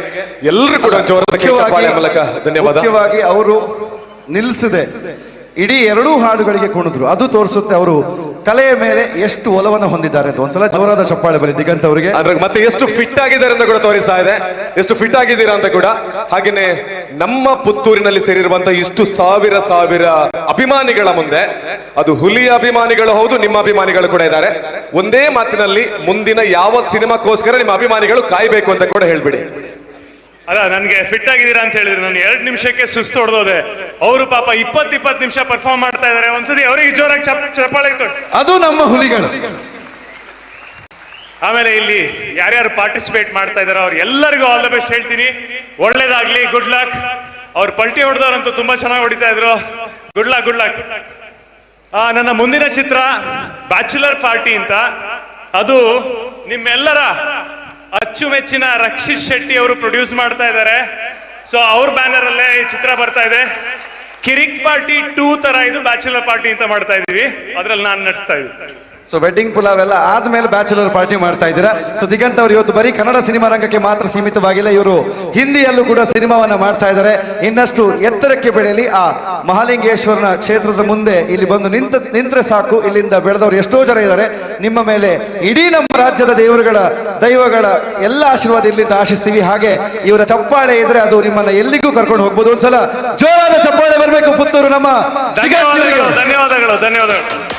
ಎಲ್ಲರೂ ಕೂಡ ಜೋರಾದ ಚಪ್ಪಾಳೆ ಮೂಲಕ ಧನ್ಯವಾದ. ಮುಖ್ಯವಾಗಿ ಅವರು ನಿಲ್ಲಿಸದೆ ಇಡೀ ಎರಡೂ ಹಾಡುಗಳಿಗೆ ಕುಣಿದ್ರು. ಅದು ತೋರಿಸುತ್ತೆ ಅವರು ಕಲೆಯ ಮೇಲೆ ಎಷ್ಟು ಒಲವನ್ನು ಹೊಂದಿದ್ದಾರೆ ಅಂತ. ಒಂದ್ಸಲ ಜೋರಾದ ಚಪ್ಪಾಳೆ ಬರಲಿ ದಿಗಂತ್ ಅವರಿಗೆ. ಅದ್ರ ಮತ್ತೆ ಎಷ್ಟು ಫಿಟ್ ಆಗಿದ್ದಾರೆ ಅಂತ ಕೂಡ ತೋರಿಸ್ತಾ ಇದೆ, ಎಷ್ಟು ಫಿಟ್ ಆಗಿದ್ದೀರಾ ಅಂತ ಕೂಡ. ಹಾಗೇನೆ ನಮ್ಮ ಪುತ್ತೂರಿನಲ್ಲಿ ಸೇರಿರುವಂತಹ ಇಷ್ಟು ಸಾವಿರ ಸಾವಿರ ಅಭಿಮಾನಿಗಳ ಮುಂದೆ, ಅದು ಹುಲಿಯ ಅಭಿಮಾನಿಗಳು ಹೌದು, ನಿಮ್ಮ ಅಭಿಮಾನಿಗಳು ಕೂಡ ಇದ್ದಾರೆ. ಒಂದೇ ಮಾತಿನಲ್ಲಿ ಮುಂದಿನ ಯಾವ ಸಿನಿಮಾಕ್ಕೋಸ್ಕರ ನಿಮ್ಮ ಅಭಿಮಾನಿಗಳು ಕಾಯ್ಬೇಕು ಅಂತ ಕೂಡ ಹೇಳ್ಬಿಡಿ. ಅಲ್ಲ, ನನ್ಗೆ ಫಿಟ್ ಆಗಿದ್ದೀರಾ ಅಂತ ಹೇಳಿದ್ರು, ನಾನು 2 ನಿಮಿಷಕ್ಕೆ ಸುಸ್ತು ಹೊಡೆದೋದೆ. ಅವರು ಪಾಪ 20-20 ನಿಮಿಷ ಪರ್ಫಾರ್ಮ್ ಮಾಡ್ತಾ ಇದಾರೆ. ಒಂದ್ಸತಿ ಅವರಿಗೆ ಜೋರಾಗಿ ಚಪ್ಪಾಳೆ ಕೊಡಿ. ಅದು ನಮ್ಮ ಹುಲಿಗಳು. ಆಮೇಲೆ ಇಲ್ಲಿ ಯಾರ್ಯಾರು ಪಾರ್ಟಿಸಿಪೇಟ್ ಮಾಡ್ತಾ ಇದಾರೋ ಅವ್ರು ಎಲ್ಲರಿಗೂ all the best ಹೇಳ್ತೀನಿ. ಒಳ್ಳೇದಾಗ್ಲಿ, ಗುಡ್ ಲಕ್. ಅವ್ರು ಪಲ್ಟಿ ಹೊಡೆದವ್ರಂತೂ ತುಂಬಾ ಚೆನ್ನಾಗಿ ಹೊಡಿತಾ ಇದ್ರು. Good luck, good luck. ನನ್ನ ಮುಂದಿನ ಚಿತ್ರ ಬ್ಯಾಚುಲರ್ ಪಾರ್ಟಿ ಅಂತ. ಅದು ನಿಮ್ಮೆಲ್ಲರ ಅಚ್ಚುಮೆಚ್ಚಿನ ರಕ್ಷಿತ್ ಶೆಟ್ಟಿ ಅವರು ಪ್ರೊಡ್ಯೂಸ್ ಮಾಡ್ತಾ ಇದ್ದಾರೆ. ಸೊ ಅವ್ರ ಬ್ಯಾನರ್ ಅಲ್ಲೇ ಈ ಚಿತ್ರ ಬರ್ತಾ ಇದೆ. ಕಿರಿಕ್ ಪಾರ್ಟಿ 2 ತರ ಇದು ಬ್ಯಾಚುಲರ್ ಪಾರ್ಟಿ ಅಂತ ಮಾಡ್ತಾ ಇದೀವಿ. ಅದ್ರಲ್ಲಿ ನಾನು ನಟಿಸ್ತಾ ಇದ್ದೀನಿ. ಸೊ ವೆಡ್ಡಿಂಗ್ ಪುಲಾವ್ ಎಲ್ಲ ಆದ್ಮೇಲೆ ಬ್ಯಾಚುಲರ್ ಪಾರ್ಟಿ ಮಾಡ್ತಾ ಇದ್ದೀರಾ. ಸೊ ದಿಗಂತ್ ಅವರು ಇವತ್ತು ಬರೀ ಕನ್ನಡ ಸಿನಿಮಾ ರಂಗಕ್ಕೆ ಮಾತ್ರ ಸೀಮಿತವಾಗಿಲ್ಲ, ಇವರು ಹಿಂದಿಯಲ್ಲೂ ಕೂಡ ಸಿನಿಮಾವನ್ನ ಮಾಡ್ತಾ ಇದ್ದಾರೆ. ಇನ್ನಷ್ಟು ಎತ್ತರಕ್ಕೆ ಬೆಳೆಯಲಿ. ಆ ಮಹಾಲಿಂಗೇಶ್ವರನ ಕ್ಷೇತ್ರದ ಮುಂದೆ ಇಲ್ಲಿ ಬಂದು ನಿಂತ್ರೆ ಸಾಕು, ಇಲ್ಲಿಂದ ಬೆಳೆದವರು ಎಷ್ಟೋ ಜನ ಇದ್ದಾರೆ. ನಿಮ್ಮ ಮೇಲೆ ಇಡೀ ನಮ್ಮ ರಾಜ್ಯದ ದೇವರುಗಳ ದೈವಗಳ ಎಲ್ಲ ಆಶೀರ್ವಾದ ಇಲ್ಲಿಂದ ಆಶಿಸ್ತೀವಿ. ಹಾಗೆ ಇವರ ಚಪ್ಪಾಳೆ ಇದ್ರೆ ಅದು ನಿಮ್ಮನ್ನ ಎಲ್ಲಿಗೂ ಕರ್ಕೊಂಡು ಹೋಗ್ಬೋದು. ಒಂದ್ಸಲ ಜೋರಾದ ಚಪ್ಪಾಳೆ ಬರಬೇಕು ಪುತ್ತೂರು ನಮ್ಮ ದಿಗಂತ್ ಇವರಿಗೆ. ಧನ್ಯವಾದಗಳು, ಧನ್ಯವಾದಗಳು.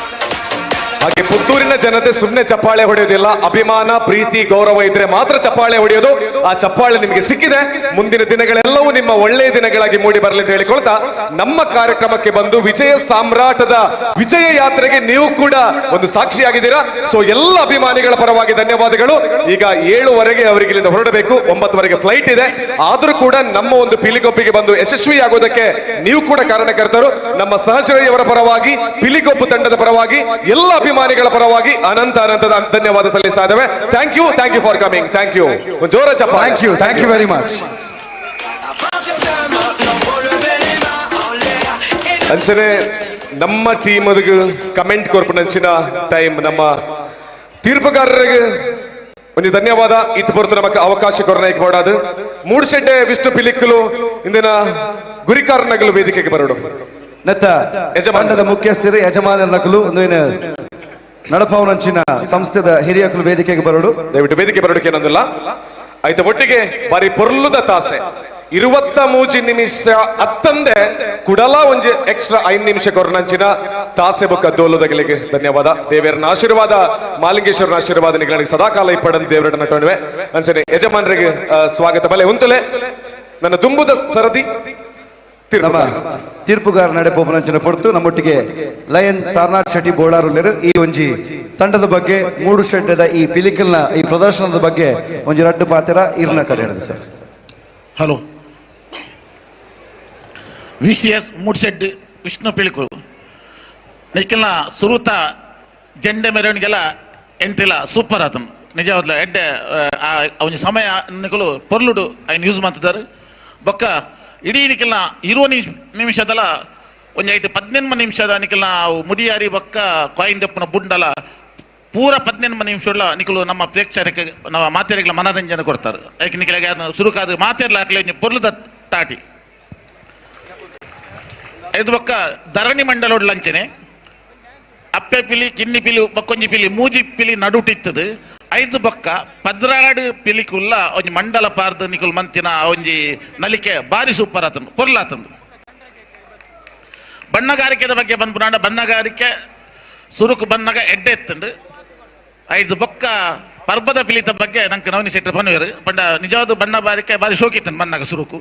ಹಾಗೆ ಪುತ್ತೂರಿನ ಜನತೆ ಸುಮ್ಮನೆ ಚಪ್ಪಾಳೆ ಹೊಡೆಯೋದಿಲ್ಲ, ಅಭಿಮಾನ, ಪ್ರೀತಿ, ಗೌರವ ಇದ್ರೆ ಮಾತ್ರ ಚಪ್ಪಾಳೆ ಹೊಡೆಯೋದು. ಆ ಚಪ್ಪಾಳೆ ನಿಮಗೆ ಸಿಕ್ಕಿದೆ. ಮುಂದಿನ ದಿನಗಳೆಲ್ಲವೂ ನಿಮ್ಮ ಒಳ್ಳೆಯ ದಿನಗಳಾಗಿ ಮೂಡಿ ಬರಲಿ ಅಂತ ಹೇಳಿಕೊಳ್ತಾ, ನಮ್ಮ ಕಾರ್ಯಕ್ರಮಕ್ಕೆ ಬಂದು ವಿಜಯ ಸಾಮ್ರಾಟದ ವಿಜಯ ಯಾತ್ರೆಗೆ ನೀವು ಕೂಡ ಒಂದು ಸಾಕ್ಷಿಯಾಗಿದ್ದೀರಾ. ಸೊ ಎಲ್ಲ ಅಭಿಮಾನಿಗಳ ಪರವಾಗಿ ಧನ್ಯವಾದಗಳು. ಈಗ 7:30 ಅವರಿಗೆ ಇಲ್ಲಿಂದ ಹೊರಡಬೇಕು, 9:30 ಫ್ಲೈಟ್ ಇದೆ. ಆದ್ರೂ ಕೂಡ ನಮ್ಮ ಒಂದು ಪಿಲಿಗೊಬ್ಬಿಗೆ ಬಂದು ಯಶಸ್ವಿಯಾಗೋದಕ್ಕೆ ನೀವು ಕೂಡ ಕಾರಣಕರ್ತರು. ನಮ್ಮ ಸಹಜರವರ ಪರವಾಗಿ, ಪಿಲಿಗೊಬ್ಬು ತಂಡದ ಪರವಾಗಿ, ಎಲ್ಲ ಅಭಿಮಾನಿಗಳ ಪರವಾಗಿ ಅನಂತ ಅನಂತ ಧನ್ಯವಾದ ಸಲ್ಲಿಸ್ತಾ ಇದ್ದೇವೆ. Thank you, thank you for coming, thank you. ಒಂದು ಜೋರ ಚಪ್ಪಾಳೆ. Thank you, thank you very much. ಅಂಚನೆ ನಮ್ಮ ಟೀಮ್ ಕಮೆಂಟ್ ಕೊರ್ಪುನಂಚಿನ ಟೈಮ್ ನಮ್ಮ ತೀರ್ಪುಗಾರರಿಗೆ ಒಂದು ಧನ್ಯವಾದ. ಇತ್ತು ಪೊರ್ತು ನಮಕ್ ಅವಕಾಶ ಕೊರನಾಯ್ಕ ಬೋಡಾದು ಮೂಡ್ಶೆಡ್ಡೆ ವಿಷ್ಣು ಪಿಲಿಕ್ಕಲು ಇಂದಿನ ಗುರಿಕಾರನಗಲು ವೇದಿಕೆಗೆ ಬರೋಡು. ನೆತ್ತ ತಂಡದ ಮುಖ್ಯಸ್ಥರು ಯಜಮಾನರ ನಕಲು ಒಂದು ಏನು ನಡಪಾವನಂಚಿನ ಸಂಸ್ಥೆದ ಹಿರಿಯಕಲು ವೇದಿಕೆಗೆ ಬರೋಡು. ದಯವಿಟ್ಟು ವೇದಿಕೆ ಬರೋಡಕ್ಕೆ ಏನೊಂದಿಲ್ಲ. ಆಯ್ತು, ಒಟ್ಟಿಗೆ ಬಾರಿ ಪೊರ್ಲುದ ತಾಸೆ 23 ನಿಮಿಷ ಅತ್ತಂದೆ ಕುಡಲ ಒಂಜಿ ಎಕ್ಸ್ಟ್ರಾ 5 ನಿಮಿಷ ಕೊರನಂಚಿನ ತಾಸೆ ಬೊಕ್ಕ ದೋಲುದಗಲಿಗೆ ಧನ್ಯವಾದ. ದೇವರನ ಆಶೀರ್ವಾದ, ಮಾಲಿಂಗೇಶ್ವರನ ಆಶೀರ್ವಾದ ನಿಗಳಿಗೆ ಸದಾಕಾಲ ಇಪ್ಪಡನ್ ದೇವರನ್ನ ನಟೋಣವೆ. ಅನ್ಸನೆ ಯಜಮಾನರಿಗೆ ಸ್ವಾಗತ ಬಲೆ ಉಂತಲೆ ನನ್ನ ದುಂಬುದ ಸರದಿ ನಮ್ಮ ತೀರ್ಪುಗಾರ ನಡೆಪೋಪನಂಚಿನ ಪೊರ್ತು ನಮ್ಮೊಟ್ಟಿಗೆ ಲಯನ್ ತಾರ್ನಾಥ್ ಶೆಟ್ಟಿ ಬೋಳಾರುಲ್ಲೇರು ಈ ಒಂಜಿ ತಂಡದ ಬಗ್ಗೆ, ಮೂಡು ಶೆಡ್ಡದ ಈ ಪಿಲಿಕಲ್ನ ಈ ಪ್ರದರ್ಶನದ ಬಗ್ಗೆ ಒಂಜಿ ರಡ್ಡು ಪಾತ್ರ ಇರ್ನ ಕಡೆ ಹೇಳಿದೆ sir. Hello, V C S Moodushed Vishnu Pilikulu ನಿಖಿಲ್ನ ಸುರುತ ಜೆಂಡೆ ಮೆರವಣಿಗೆಲ್ಲ ಎಂಟ್ರಿಲ ಸೂಪರ್ ಆತನು ನಿಜವಾದ್ಲ ಎಡ್ಡೆ. ಅವನ ಸಮಯ ನಿಕಲು ಪೊರ್ಲುಡು ಐನ್ ಯೂಸ್ ಮಾಡ್ತಿದ್ದಾರೆ. ಬೊಕ್ಕ ಇಡೀ ನಿಖಿಲ್ನ 20 ನಿಮಿಷದಲ್ಲ ಒಂಜಿ ಐಟ್ 18 ನಿಮಿಷದ ನಿಖಿಲ್ನ ಮುಡಿಯಾರಿ ಬೊಕ್ಕ ಕಾಯಿನ್ ದೆಪ್ಪುನ ಬುಂಡಲ ಪೂರ 18 ನಿಮಿಷ ನಿಖಲು ನಮ್ಮ ಪ್ರೇಕ್ಷಕರಿಗೆ ನಮ್ಮ ಮಾತೆರಿಗಳ ಮನರಂಜನೆ ಕೊಡ್ತಾರೆ. ಯಾಕೆ ನಿಖಿಲಿಗೆ ಸುರುಕಾದ ಮಾತೆರ್ಲ ಹಾಕಲಿ ಒಂಜಿ ಪೊರ್ಲುದ ತಾಟಿ ಇದು. ಬೊಕ್ಕ ಧರಣಿ ಮಂಡಲೋಡ್ಲಂಚನೆ ಅಪ್ಪೆ ಪಿಲಿ ಕಿನ್ನಿ ಪಿಲಿ ಬೊಕ್ಕೊಂಜಿ ಪಿಲಿ ಮೂಜಿ ಪಿಲಿ ನಡುಟಿತ್ತದು. ಐದು ಬೊಕ್ಕ 16 ಪಿಲಿಕುಲ್ಲ ಒಂಜಿ ಮಂಡಲ ಪಾರ್ದು ನಿಕುಲ್ ಮಂತಿನ ಒಂಜಿ ನಲಿಕೆ ಬಾರಿ ಸೂಪರ್ ಆತಂದು ಪೊರ್ಲಾತಂದು. ಬಣ್ಣಗಾರಿಕೆದ ಬಗ್ಗೆ ಬಂದ್ಪುನಾಂಡ ಬಣ್ಣಗಾರಿಕೆ ಸುರುಕು ಬಂದಾಗ ಎಡ್ಡೆ ಎತ್ತಂಡು. ಐದು ಬೊಕ್ಕ ಪರ್ಬದ ಪಿಲಿತ ಬಗ್ಗೆ ನಂಗೆ ನವನಿ ಸೆಟ್ರು ಪನ್ವೇರು ಪಂಡ ನಿಜವಾದ ಬಣ್ಣ ಬಾರಿಕೆ ಬಾರಿ ಶೋಕಿತ್ತನು ಬಣ್ಣಗ ಸುರುಕು.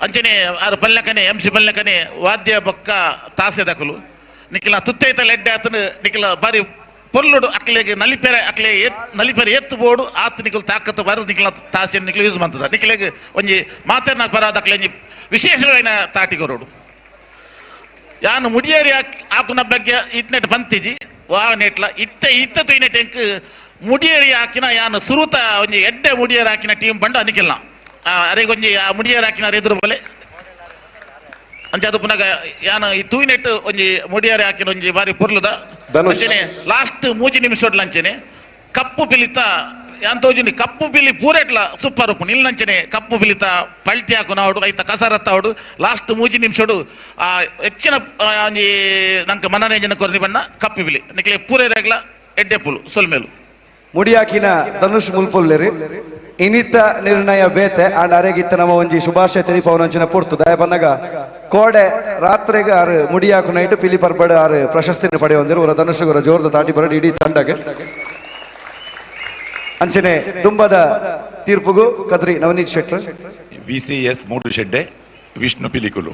ಅಂಚನೆ ಆರು ಪಲ್ಯಕನೆ ಎಂ ಸಿ ಪಲ್ಯಕನೆ ವಾದ್ಯ ಬೊಕ್ಕ ತಾಸೆದಕಲು ನಿಖಿಲ ತುತ್ತೈತಲ ಎಡ್ಡೆ ಆತನು ನಿಖಿಲ ಬಾರಿ ಪೊರ್ಲುಡು ಅಕ್ಲೆಗೆ ನಲಿಪೆರೆ ಅಕ್ಲೆ ಎತ್ ನಲಿಪೆರೆ ಎತ್ತು ಬೋಡು ಆತ ನಿಖಲ್ ತಾಕತ್ತು ಬಾರು ನಿಖಿಲ ತಾಸೆ ನಿಖಿಲ ಯೂಸ್ ಮಾಡ್ತದ. ನಿಖಿಲೆಗೆ ಒಂಜಿ ಮಾತೆರ್ನ ಬರಾದ ಅಕ್ಲೆ ಒಂಜಿ ವಿಶೇಷವಾದ ತಾಟಿಗೊರೋಡು. ಯಾನು ಮುಡಿಯೇರಿ ಆಕುನ ಬಗ್ಗೆ ಇತ್ನೆಟ್ ಪಂತಿಜಿ ವಾ ನೆಟ್ಲ ಇತ್ತೆ ಇತ್ತ ತುಯ್ನೆಟ್ ಎಂಕ್ ಮುಡಿಯೇರಿ ಹಾಕಿನ ಯಾನು ಸುರುತ ಒಂಜಿ ಎಡ್ಡೆ ಮುಡಿಯೇರಿ ಹಾಕಿನ ಟೀಮ್ ಬಂಡ ಅನಿಕಿಲ್ಲ ಅರೆಗೊಂಜಿ ಆ ಮುಡಿಯೇರಿ ಹಾಕಿನ ಎದುರು ಬೋಲೆ ಅಂಚ ಅದು ಪುನಗ ಯಾನು ಈ ತೂಯಿನೆಟ್ ಒಂಜಿ ಮುಡಿಯೇರಿ ಹಾಕಿನ ಒಂಜಿ ಬಾರಿ ಪೊರ್ಲುದ. ಅಂಚನೆ ಲಾಸ್ಟ್ ಮೂಜಿ ನಿಮಿಷ ಲಂಚನೆ ಕಪ್ಪು ಪಿಲಿತ ಅಂತೋಜಿನಿ ಕಪ್ಪು ಪಿಲಿ ಪೂರೆಟ್ಲ ಸೂಪರ್ ಉಪ್ಪು ನಿಲ್ಲಂಚನೆ ಕಪ್ಪು ಪಿಲಿತ ಪಲ್ಟಿ ಹಾಕು ನಾವುಡು ಐತ ಕಸರತ್ತ ಅವಡು ಲಾಸ್ಟ್ ಮೂಜಿ ನಿಮಿಷಡು ಆ ಹೆಚ್ಚಿನ ಒಂಜಿ ನಂಗೆ ಮನರಂಜನೆ ಕೊರ್ನಿ ಬಣ್ಣ ಕಪ್ಪು ಪಿಲಿ ನಿಕ್ಲೆ ಪೂರೆ ರೇಗ್ಲ ಎಡ್ಡೆ ಪುಲು ಸೊಲ್ಮೇಲು. ಮುಡಿಯಾಕಿನ ಧನುಷ್ ಮುಲ್ಪುಲ್ಲೆರಿ ಇನಿತ ನಿರ್ಣಯ ಬೇತೆ ಆಂಡ್ ಅರೆಗಿತ್ತ ನಮ್ಮ ಒಂಜಿ ಶುಭಾಶಯ ತೆರಿಪವನಂಚಿನ ಪೊರ್ತು ದಯ ಬಂದಾಗ ಕೋಡೆ ರಾತ್ರೆಗೆ ಆರು ಮುಡಿಯಾಕು ನೈಟ್ ಪಿಲಿ ಪರ್ಬಡ್ ಆರು ಪ್ರಶಸ್ತಿನ ಪಡೆಯೊಂದಿರು ಅವರ ಧನುಷ್ ಗುರ ಜೋರದ ತಾಟಿ ಬರಡ್ ಇಡೀ ತಂಡಗೆ. ಅಂಚನೆ ದುಂಬದ ತೀರ್ಪುಗು Kadri Navaneeth Shettar. V C S Moodubidde Vishnu Pilikulu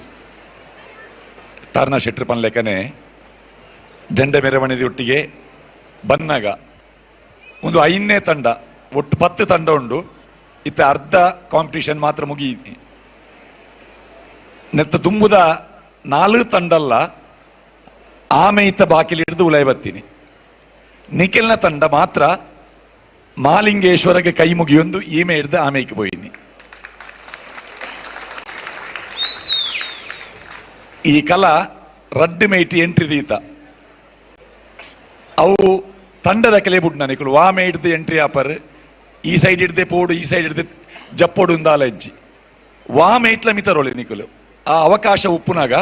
Tarna ಶೆಟ್ರು ಪನ್ಲೆಕ್ಕನೆ ಜಂಡೆ ಮೆರವಣಿಗೆ ಒಟ್ಟಿಗೆ ಬನ್ನಾಗ ಒಂದು 5ನೇ ತಂಡ ಒಟ್ಟು 10 ತಂಡ ಉಂಡು. ಇತ್ತ ಅರ್ಧ ಕಾಂಪಿಟಿಷನ್ ಮಾತ್ರ ಮುಗಿ ನೆತ್ತ ದುಂಬುದ 4 ತಂಡಲ್ಲ ಆಮೆ ಇತ್ತ ಬಾಕಿಲಿ ಹಿಡಿದು ಉಲೈ ಬತ್ತೀನಿ. ನಿಖಿಲ್ನ ತಂಡ ಮಾತ್ರ ಮಾಲಿಂಗೇಶ್ವರಗೆ ಕೈ ಮುಗಿಯೊಂದು ಈಮೆ ಹಿಡ್ದು ಆಮೇಕೆ ಪೋಯಿನಿ. ಈ ಕಲಾ ರಡ್ಡು ಮೇಟಿ ಎಂಟ್ರಿ ದೀತ ಅವು ತಂಡದ ಕೆಲೆ ಬುಡ್ನ ನಿಕುಲು ವಾಮೆ ಹಿಡ್ದು ಎಂಟ್ರಿ ಆಪರ್ ಈ ಸೈಡ್ ಹಿಡ್ದೆ ಪೋಡು ಈ ಸೈಡ್ ಹಿಡ್ದೆ ಜಪ್ಪೋಡು ಉಂದಾಲ ಹೆಜ್ಜಿ ವಾಮೆ ಇಟ್ಲ ಮಿತರೋಳಿ ನಿಕುಲು ಆ ಅವಕಾಶ ಉಪ್ಪುನಾಗ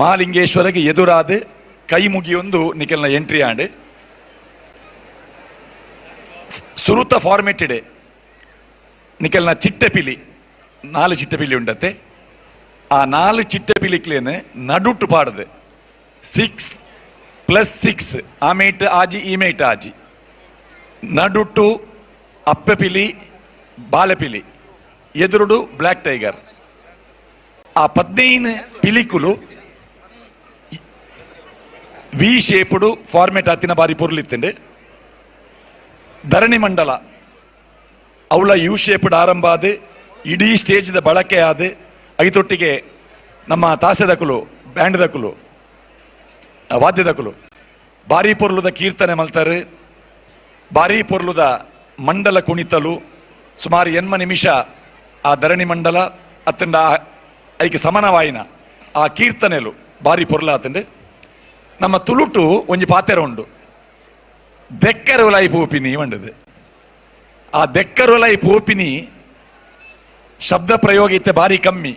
ಮಾಲಿಂಗೇಶ್ವರಗೆ ಎದುರಾದ ಕೈ ಮುಗಿಯೊಂದು ನಿಖಲ್ನ ಎಂಟ್ರಿ ಆಂಡ್ ಸುರುತ ಫಾರ್ಮೆಟ್ ಇಡೆ ನಿಖಲ್ನ ಚಿಟ್ಟೆ ಪಿಲಿ 4 ಚಿಟ್ಟೆ ಪಿಲಿ ಉಂಡತ್ತೆ ಆ 4 ಚಿಟ್ಟೆ ಪಿಲಿಕ್ಲೇನು ನಡುಟು ಪಾಡದು 6 + 6 ಆ ಮೇಟ್ ಆಜಿ ಈ ಮೇಟ್ ಆಜಿ ನಡುಟು ಅಪ್ಪೆ ಪಿಲಿ ಬಾಲೆಪಿಲಿ ಎದುರುಡು ಬ್ಲ್ಯಾಕ್ ಟೈಗರ್ ಆ 15 ಪಿಲಿಕುಲು ವಿ ಶೇಪುಡು ಫಾರ್ಮೆಟ್ ಆತಿನ ಬಾರಿ ಪೊರ್ಲಿತ್ತಂಡು. ಧರಣಿ ಮಂಡಲ ಅವಳ ಯು ಶೇಪುಡು ಆರಂಭ ಆದ ಇಡೀ ಸ್ಟೇಜ್ದ ಬಳಕೆ ಆದ ಐತೊಟ್ಟಿಗೆ ನಮ್ಮ ತಾಸೆದಕುಲು ಬ್ಯಾಂಡ್ದಕುಲು ವಾದ್ಯದಕುಲು ಬಾರಿ ಪೊರ್ಲುದ ಕೀರ್ತನೆ ಮಲ್ತಾರೆ ಬಾರಿ ಪೊರ್ಲುದ ಮಂಡಲ ಕುಣಿತಲು ಸುಮಾರು 80 ನಿಮಿಷ ಆ ಧರಣಿ ಮಂಡಲ ಅತ್ತಂಡ ಐಕೆ ಸಮನವಾಯಿನ ಆ ಕೀರ್ತನೆಲು ಬಾರಿ ಪೊರ್ಲಾತಂಡು. ನಮ್ಮ ತುಳುಟು ಒಂಜಿ ಪಾತೆರ ಉಂಡು ದೆಕ್ಕರುಲೈ ಪೋಪಿನಿ ಮಂಡದು. ಆ ದೆಕ್ಕರುಲೈ ಪೋಪಿನಿ ಶಬ್ದ ಪ್ರಯೋಗ ಇತ್ತೆ ಬಾರಿ ಕಮ್ಮಿ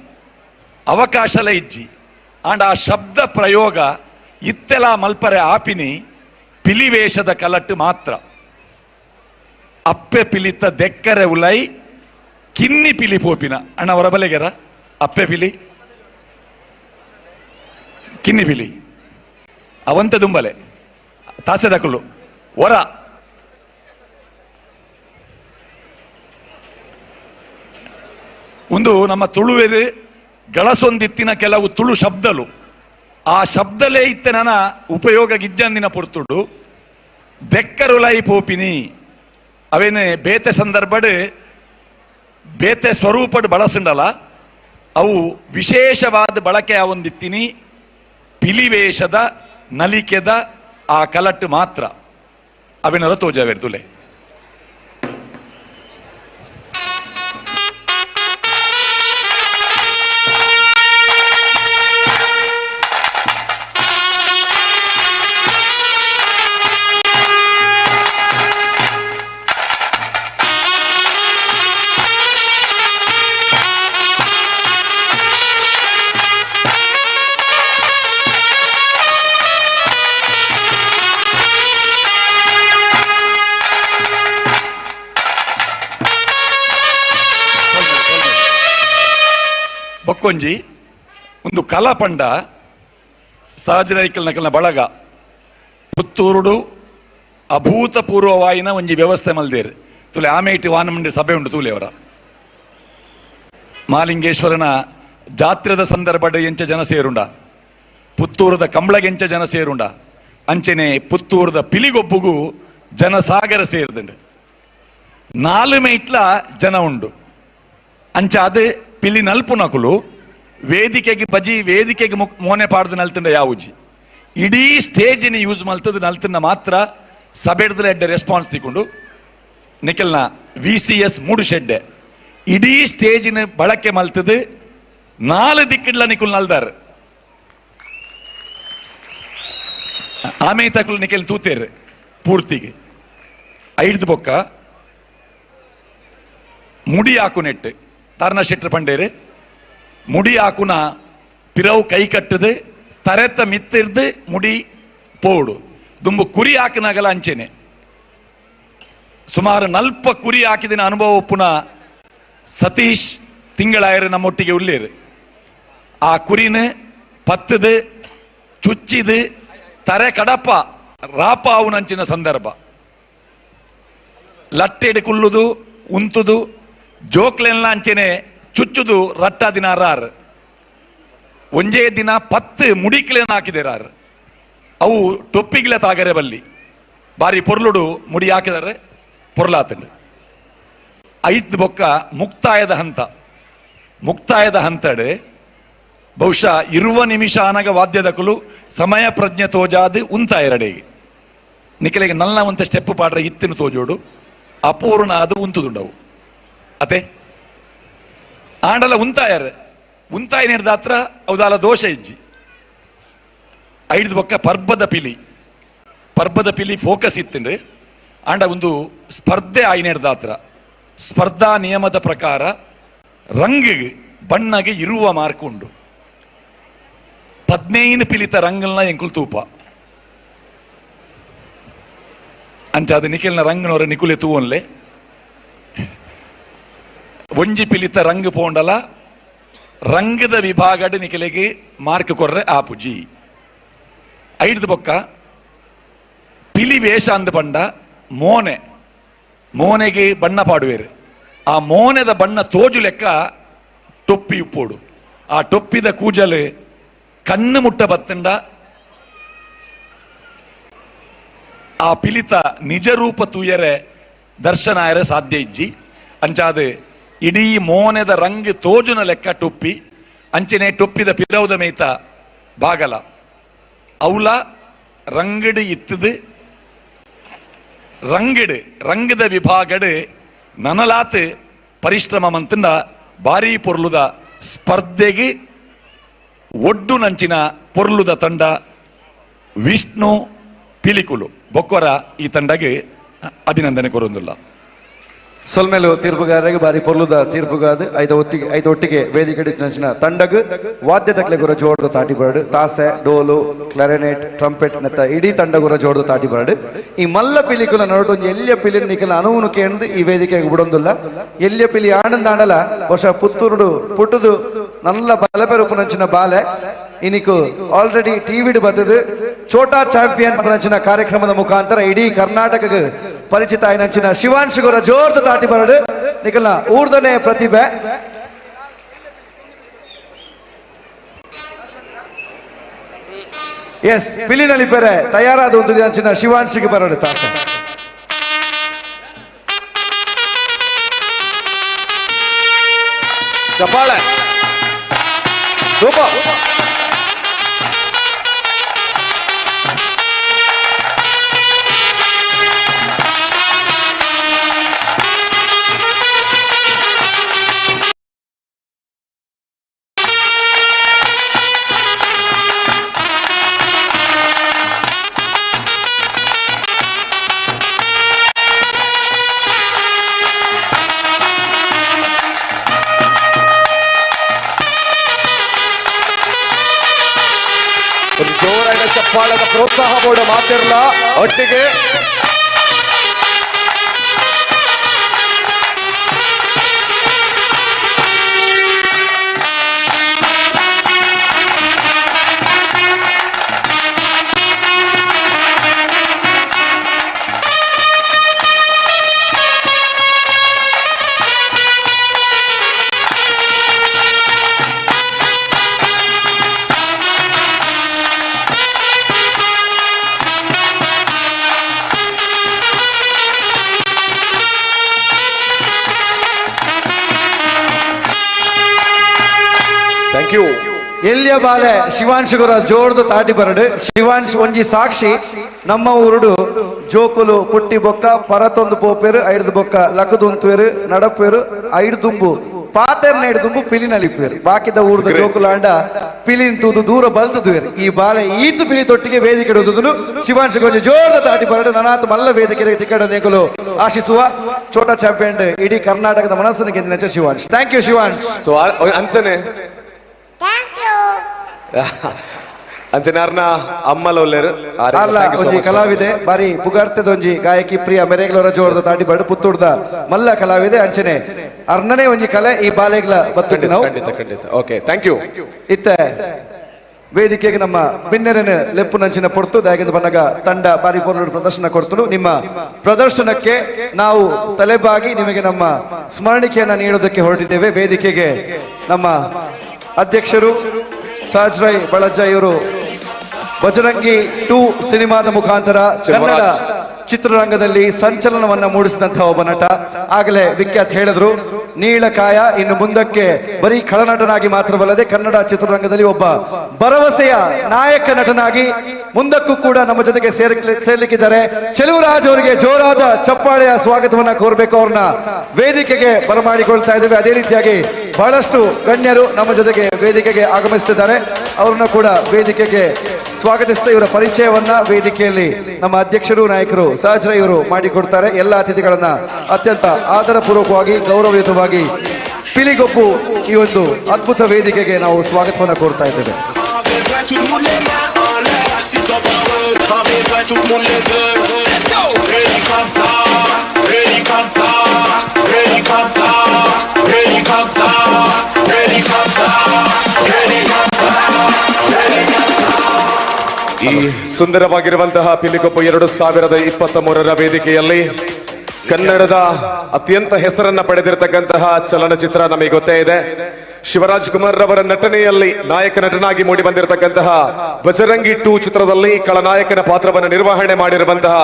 ಅವಕಾಶಲ ಇಜ್ಜಿ ಆಂಡ ಆ ಶಬ್ದ ಪ್ರಯೋಗ ಇತ್ತೆಲ ಮಲ್ಪರೆ ಆಪಿನಿ ಪಿಲಿವೇಷದ ಕಲಟ್ಟು ಮಾತ್ರ. ಅಪ್ಪೆ ಪಿಲಿತ ದೆಕ್ಕರೆ ಉಲೈ ಕಿನ್ನಿ ಪಿಲಿ ಪೋಪಿನ ಅಣ್ಣ ಹೊರಬಲೆಗೆರ ಅಪ್ಪೆ ಪಿಲಿ ಕಿನ್ನಿ ಪಿಲಿ ಅವಂತ ದುಂಬಲೆ ತಾಸೆದಕುಲು ಹೊರ ಒಂದು ನಮ್ಮ ತುಳುವೆರು ಗಳಸೊಂದಿತ್ತಿನ ಕೆಲವು ತುಳು ಶಬ್ದಲು ಆ ಶಬ್ದಲೇ ಇತ್ತೆ ನನ್ನ ಉಪಯೋಗ ಗಿಜ್ಜಂದಿನ ಪೊರ್ತುಡು ದೆಕ್ಕರುಲೈ ಪೋಪಿನಿ ಅವೇನೆ ಬೇತೆ ಸಂದರ್ಭಡ್ ಬೇತೆ ಸ್ವರೂಪಡ್ ಬಳಸಂಡಲ ಅವು ವಿಶೇಷವಾದ ಬಳಕೆ ಒಂದಿತ್ತಿನಿ ಪಿಲಿವೇಷದ ನಲಿಕೆದ ಆ ಕಲಟ್ಟು ಮಾತ್ರ ಅವೇನರ ತೋಜಾವೇರ್ತುಲೆ. ಬಕ್ಕೊಂಜಿ ಒಂದು ಕಲಾಪಂಡ ಸಹಜರೈಕಲ್ ನಕಲ್ನ ಬಳಗ ಪುತ್ತೂರುಡು ಅಭೂತಪೂರ್ವವಾಯಿನ ಒಂಜಿ ವ್ಯವಸ್ಥೆ ಮಲ್ದೇರು ತುಲೆ ಆಮೇಟಿ ವಾನಮಂಡಿ ಸಭೆ ಉಂಟು ತೂಲೆಯವರ ಮಾಲಿಂಗೇಶ್ವರನ ಜಾತ್ರೆದ ಸಂದರ್ಭದ ಎಂಚ ಜನ ಸೇರುಂಡ ಪುತ್ತೂರದ ಕಂಬಳಗೆಂಚ ಜನ ಸೇರುಂಡ ಅಂಚನೆ ಪುತ್ತೂರದ ಪಿಲಿಗೊಬ್ಬುಗು ಜನಸಾಗರ ಸೇರಿದಂಡು 4 ಮೈಟ್ಲ ಜನ ಉಂಡು ಅಂಚ ಅದು ಪಿಲಿ ನಲ್ಪುನಕುಲು ವೇದಿಕೆಗೆ ಬಜಿ ವೇದಿಕೆಗೆ ಮೋನೆ ಪಾಡ್ದು ನಲ್ತಂಡ ಯಾವುಜಿ ಇಡೀ ಸ್ಟೇಜಿನ ಯೂಸ್ ಮಲ್ತದ ನಲ್ತಂಡ ಮಾತ್ರ ಸಬೆಡ್ದಲ ಎಡ್ಡೆ ರೆಸ್ಪಾನ್ಸ್ ತಿಕ್ಕೊಂಡು ನಿಖಲ್ನ VCS Moodubidde ಇಡೀ ಸ್ಟೇಜಿನ ಬಳಕೆ ಮಲ್ತದ 4 ದಿಕ್ಕಿಡ್ಲ ನಿಕುಲ್ ನಲ್ದಾರ್. ಆಮೇ ತಕುಲು ನಿಕೆಲ್ ತೂತೇರು ಪೂರ್ತಿಗೆ ಐಡ್ದು ಬೊಕ್ಕ ಮುಡಿ ಹಾಕುನೆಟ್ಟು ತಾರನ ಶೆಟ್ರು ಪಂಡೇರು ಮುಡಿ ಹಾಕುನ ಪಿರವು ಕೈ ಕಟ್ಟದು ತರೆತ ಮಿತ್ತಿರ್ದು ಮುಡಿ ಪೋಡು ದುಂಬು ಕುರಿ ಹಾಕಿನಾಗಲ ಅಂಚೆನೆ ಸುಮಾರು ನಲ್ಪ ಕುರಿ ಹಾಕಿದಿನ ಅನುಭವ ಒಪ್ಪುನ ಸತೀಶ್ ತಿಂಗಳಾಯರು ನಮ್ಮೊಟ್ಟಿಗೆ ಉಳ್ಳೇರು. ಆ ಕುರಿನ ಪತ್ತದು ಚುಚ್ಚಿದು ತರೆ ಕಡಪ ರಾಪ ಆವುನಂಚಿನ ಸಂದರ್ಭ ಲಟ್ಟೆಡು ಕುಲ್ಲುದು ಉಂತುದು ಜೋಕ್ಲೆಲ್ಲ ಅಂಚೆನೆ ಚುಚ್ಚುದು ರಟ್ಟ ದಿನ ರಾರ್ ಒಂಜೇ ದಿನ 10 ಮುಡಿಕ್ಲೇನ ಹಾಕಿದೆ ರಾರ್ ಅವು ಟೊಪ್ಪಿಗ್ಲೆ ತಾಗರೆ ಬಲ್ಲಿ ಬಾರಿ ಪೊರ್ಲುಡು ಮುಡಿ ಹಾಕಿದರೆ ಪೊರ್ಲಾತಂಡು. ಐದು ಬೊಕ್ಕ ಮುಕ್ತಾಯದ ಹಂತ, ಮುಕ್ತಾಯದ ಹಂತಡು ಬಹುಶಃ ಇರುವ ನಿಮಿಷ ಆನಗ ವಾದ್ಯದಕುಲು ಸಮಯ ಪ್ರಜ್ಞೆ ತೋಜಾದು ಉಂತಾಯರಡೆಗೆ ನಿಕಲೆಗೆ ನಲ್ಲ ಒಂತ ಸ್ಟೆಪ್ ಪಾಡ್ರೆ ಇತ್ತಿನ ತೋಜೋಡು ಅಪೂರ್ಣ ಅದು ಉಂತುದುಂಡವು ಅತೆ ಆಂಡಲ ಉಂತಾಯರ್ ಉಂತಾಯ ನೀಡ್ದಾತ್ರ ಅವದಾಲ ದೋಷ ಇಜ್ಜಿ. ಐದು ಬೊಕ್ಕ ಪರ್ಬದ ಪಿಲಿ, ಪರ್ಬದ ಪಿಲಿ ಫೋಕಸ್ ಇತ್ತಂಡು ಆಂಡ ಒಂದು ಸ್ಪರ್ಧೆ ಆಯ್ನೇಡ್ದಾತ್ರ ಸ್ಪರ್ಧಾ ನಿಯಮದ ಪ್ರಕಾರ ರಂಗಿಗೆ ಬಣ್ಣಗೆ ಇರುವ ಮಾರ್ಕ್ ಉಂಡು. 15 ಪಿಲಿತ ರಂಗಲ್ನ ಎಂಕುಲ್ ತೂಪ ಅಂಚಾದ ನಿಖಿಲ್ನ ರಂಗನವರ ನಿಕುಲೆ ತೂವನ್ಲೆ ಒಂಜಿ ಪಿಲಿತ ರಂಗ್ ಪೋಂಡಲ ರಂಗದ ವಿಭಾಗಡ್ ನಿಖಿಲೆಗೆ ಮಾರ್ಕ್ ಕೊರ್ರೆ ಆಪುಜಿ. ಐಡ್ದು ಬೊಕ್ಕ ಪಿಲಿ ವೇಷ ಅಂದ ಬಂಡ ಮೋನೆ, ಮೋನೆಗೆ ಬಣ್ಣ ಪಾಡುವೇರು. ಆ ಮೋನೆದ ಬಣ್ಣ ತೋಜು ಲೆಕ್ಕ ಟೊಪ್ಪಿ ಉಪ್ಪೋಡು. ಆ ಟೊಪ್ಪಿದ ಕೂಜಲು ಕಣ್ಣು ಮುಟ್ಟ ಬತ್ತಂಡ ಆ ಪಿಲಿತ ನಿಜ ರೂಪ ತೂಯರೆ ದರ್ಶನ ಆಯರೆ ಸಾಧ್ಯ ಇಜ್ಜಿ. ಅಂಚಾದ ಇಡೀ ಮೋನೆದ ರಂಗ್ ತೋಜುನ ಲೆಕ್ಕ ಟೊಪ್ಪಿ ಅಂಚನೆ ಟೊಪ್ಪಿದ ಪಿರೌದ ಮೇತ ಬಾಗಲ ಅವಲ ರಂಗಡು ಇತ್ತದು ರಂಗಡು ರಂಗದ ವಿಭಾಗಡು ನನಲಾತ್ ಪರಿಶ್ರಮ ಮಂತಂಡ ಭಾರೀ ಪೊರ್ಲುದ ಸ್ಪರ್ಧೆಗೆ ಒಡ್ಡು ನಂಚಿನ ಪೊರ್ಲುದ ತಂಡ ವಿಷ್ಣು ಪಿಲಿಕುಲು ಬೊಕ್ಕೊರ ಈ ತಂಡಗೆ ಅಭಿನಂದನೆ ಕೊರೊಂದುಲ್ಲ. ಸೊಲ್ಮೆಲು ತೀರ್ಪುಗಾರರಿಗೆ ಬಾರಿ ಪೊರ್ಲುದ ತೀರ್ಪುಗಾದ ಐತ ಒತ್ತಿಗೆ ಐತ ಒಟ್ಟಿಗೆ ವೇದಿಕೆ ನಂಚಿನ ತಂಡಗ್ ವಾದ್ಯ ತಕ್ಲೆ ಗುರ ಜೋಡ್ದ ತಾಟಿ ಬರಡು ತಾಸೆ ಡೋಲು ಕ್ಲರಿನೆಟ್ ಟ್ರಂಪೆಟ್ ನೆತ್ತ ಇಡೀ ತಂಡಗುರ ಜೋಡ್ದ ತಾಟಿ ಬರಡು. ಈ ಮಲ್ಲ ಪಿಲಿಕುಲ ನಡುಟು ಒಂಜಿ ಎಲ್ಯ ಪಿಲಿ ನಿಕಲ ಅನುವುನು ಕೇಂದು ಈ ವೇದಿಕೆಗೆ ಬಿಡೊಂದುಲ್ಲ. ಎಲ್ಯ ಪಿಲಿ ಆನಂದ ಆಂಡಲ ವರ್ಷ ಪುತ್ತೂರುಡು ಪುಟ್ಟುದು ನಲ್ಲ ಬಲಪೆರುಪು ನಂಚಿನ ಬಾಲೆ ಇನಿಕು ಆಲ್ರೆಡಿ ಟಿವಿಡ್ ಬತ್ತದು ಛೋಟಾ ಚಾಂಪಿಯನ್ ನಂಚಿನ ಕಾರ್ಯಕ್ರಮದ ಮುಖಾಂತರ ಇಡೀ ಕರ್ನಾಟಕಕ್ಕೆ ಪರಿಚಿತ ಆಯ್ನಂಚಿನ ಶಿವಾಂಶ್ ಗುರ ಜೋರ್ದ ತಾಟಿ ಬರಡು ನಿಕಲ್ನ ಊರ್ದನೆ ಪ್ರತಿಭೆ. ಎಸ್ ಪಿಲಿನಲ್ಲಿ ಪೆರೆ ತಯಾರಾದ ಒಂದು ಅಂಚಿನ ಶಿವಾಂಶಿಗೆ ಬರಡು ತಾಸ. ಚಪ್ಪಾಳೆ ಸೂಪರ್. ಜೋರಾದ ಚಪ್ಪಾಳದ ಪ್ರೋತ್ಸಾಹ ಬೋರ್ಡ್ ಮಾತಿರಲ್ಲ ಒಟ್ಟಿಗೆ. Thank you. ಎಲ್ಲಿಯ ಬಾಲೆ ಶಿವಾಂಶ್ ಗುರ ಜೋರ್ದು ತಾಟಿ ಬರಡು. ಶಿವಾಂಶ್ ಒಂಜಿ ಸಾಕ್ಷಿ ನಮ್ಮ ಊರುಡು ಜೋಕುಲು ಪುಟ್ಟಿ ಬೊಕ್ಕ ಪರತೊಂದು ಪೋಪೇರು ಐಡ್ದು ಬೊಕ್ಕ ಲಕದುಂತುವೇರು ನಡಪೇರು ಐಡ್ ದುಂಬು ಪಾತೆರ್ನ ಹಿಡಿದುಂಬು ಪಿಲಿನಲಿಪ್ಪೇರು ಬಾಕಿದ ಊರ್ದ ಜೋಕುಲಾಂಡ ಪಿಲಿನ್ ತೂದು ದೂರ ಬಲ್ತದುವೇರು. ಈ ಬಾಲೆ ಈತು ಪಿಲಿ ತೊಟ್ಟಿಗೆ ವೇದಿಕೆ ಇಡುವುದು ಶಿವಾಂಶ ಕೊಂಚ ಜೋರದ ತಾಟಿ ಬರಡು ನನಾತ್ ಮಲ್ಲ ವೇದಿಕೆ ತಿಕ್ಕಡ ನೇಕಲು ಆಶಿಸುವ ಛೋಟಾ ಚಾಂಪಿಯನ್ ಇಡೀ ಕರ್ನಾಟಕದ ಮನಸ್ಸನ್ನು ಗೆದ್ದಿನ Shivansh. Thank you Shivansh. So ಅಂಚನೆ ಅಂಚನೆ ಅರ್ನ ಅಮ್ಮಲ ಒಲ್ಲೇರು. ಅಲ್ಲ ಒಂಜಿ ಕಲಾವಿದೆ ಬಾರಿ ಪುಗಾರ್ತೆದ ಒಂಜಿ ಗಾಯಕಿ ಪ್ರಿಯ ಮೆರೆಗ್ಲವರ ಜೋರದ ತಾಟಿ ಬರಡು ಪುತ್ತೂರ್ದ ಮಲ್ಲ ಕಲಾವಿದೆ ಅಂಚನೆ ಅರ್ನನೇ ಒಂಜಿ ಕಲೆ ಈ ಬಾಲೆಗ್ಲ ಬತ್ತುಂಡು ನಾವು. ಖಂಡಿತ ಖಂಡಿತ. Okay, thank you. ಇತ್ತೆ ವೇದಿಕೆಗೆ ನಮ್ಮ ಬಿನ್ನೆರನ ಲೆಪ್ಪುನಂಚಿನ ಪೊರ್ತು ದಾಗಿಂದ ಬನ್ನಗ ತಂಡ ಬಾರಿ ಪೊರ್ಲು ಪ್ರದರ್ಶನ ಕೊಡ್ತು. ನಿಮ್ಮ ಪ್ರದರ್ಶನಕ್ಕೆ ನಾವು ತಲೆಬಾಗಿ ನಿಮಗೆ ನಮ್ಮ ಸ್ಮರಣಿಕೆಯನ್ನು ನೀಡೋದಕ್ಕೆ ಹೊರಟಿದ್ದೇವೆ. ವೇದಿಕೆಗೆ ನಮ್ಮ ಅಧ್ಯಕ್ಷರು ಸಹಜ್ ರೈ ಬಳಜ್ಜ ಇವರು ಬಜರಂಗಿ 2 ಸಿನಿಮಾದ ಮುಖಾಂತರ ಕನ್ನಡ ಚಿತ್ರರಂಗದಲ್ಲಿ ಸಂಚಲನವನ್ನ ಮೂಡಿಸಿದಂತಹ ಒಬ್ಬ ನಟ. ಆಗಲೇ ವಿಖ್ಯಾತ್ ಹೇಳಿದ್ರು, ನೀಳಕಾಯ ಇನ್ನು ಮುಂದಕ್ಕೆ ಬರೀ ಖಳನಟನಾಗಿ ಮಾತ್ರವಲ್ಲದೆ ಕನ್ನಡ ಚಿತ್ರರಂಗದಲ್ಲಿ ಒಬ್ಬ ಭರವಸೆಯ ನಾಯಕ ನಟನಾಗಿ ಮುಂದಕ್ಕೂ ಕೂಡ ನಮ್ಮ ಜೊತೆಗೆ ಸೇರ್ಲಿಕ್ಕಿದ್ದಾರೆ. ಚೆಲುವರಾಜ್ ಅವರಿಗೆ ಜೋರಾದ ಚಪ್ಪಾಳೆಯ ಸ್ವಾಗತವನ್ನ ಕೋರಬೇಕು. ಅವ್ರನ್ನ ವೇದಿಕೆಗೆ ಬರಮಾಡಿಕೊಳ್ತಾ ಇದ್ದೇವೆ. ಅದೇ ರೀತಿಯಾಗಿ ಬಹಳಷ್ಟು ಗಣ್ಯರು ನಮ್ಮ ಜೊತೆಗೆ ವೇದಿಕೆಗೆ ಆಗಮಿಸುತ್ತಿದ್ದಾರೆ. ಅವ್ರನ್ನ ಕೂಡ ವೇದಿಕೆಗೆ ಸ್ವಾಗತಿಸ್ತಾ ಇವರ ಪರಿಚಯವನ್ನ ವೇದಿಕೆಯಲ್ಲಿ ನಮ್ಮ ಅಧ್ಯಕ್ಷರು ನಾಯಕರು ಸಹಜ ಇವರು ಮಾಡಿಕೊಡ್ತಾರೆ. ಎಲ್ಲ ಅತಿಥಿಗಳನ್ನ ಅತ್ಯಂತ ಆದರಪೂರ್ವಕವಾಗಿ ಗೌರವಯುತವಾಗಿ ಪಿಲಿಗೊಪ್ಪು ಈ ಒಂದು ಅದ್ಭುತ ವೇದಿಕೆಗೆ ನಾವು ಸ್ವಾಗತವನ್ನು ಕೋರ್ತಾ ಇದ್ದೇವೆ. ಈ ಸುಂದರವಾಗಿರುವಂತಹ ಪಿಲಿಗೊಪ್ಪು 2023 ವೇದಿಕೆಯಲ್ಲಿ ಕನ್ನಡದ ಅತ್ಯಂತ ಹೆಸರನ್ನ ಪಡೆದಿರತಕ್ಕಂತಹ ಚಲನಚಿತ್ರ ನಮಗೆ ಗೊತ್ತೇ ಇದೆ. ಶಿವರಾಜ್ ಕುಮಾರ್ ರವರ ನಟನೆಯಲ್ಲಿ ನಾಯಕ ನಟನಾಗಿ ಮೂಡಿ ಬಂದಿರತಕ್ಕಂತಹ ಬಜರಂಗಿ 2 ಚಿತ್ರದಲ್ಲಿ ಖಳನಾಯಕನ ಪಾತ್ರವನ್ನು ನಿರ್ವಹಣೆ ಮಾಡಿರುವಂತಹ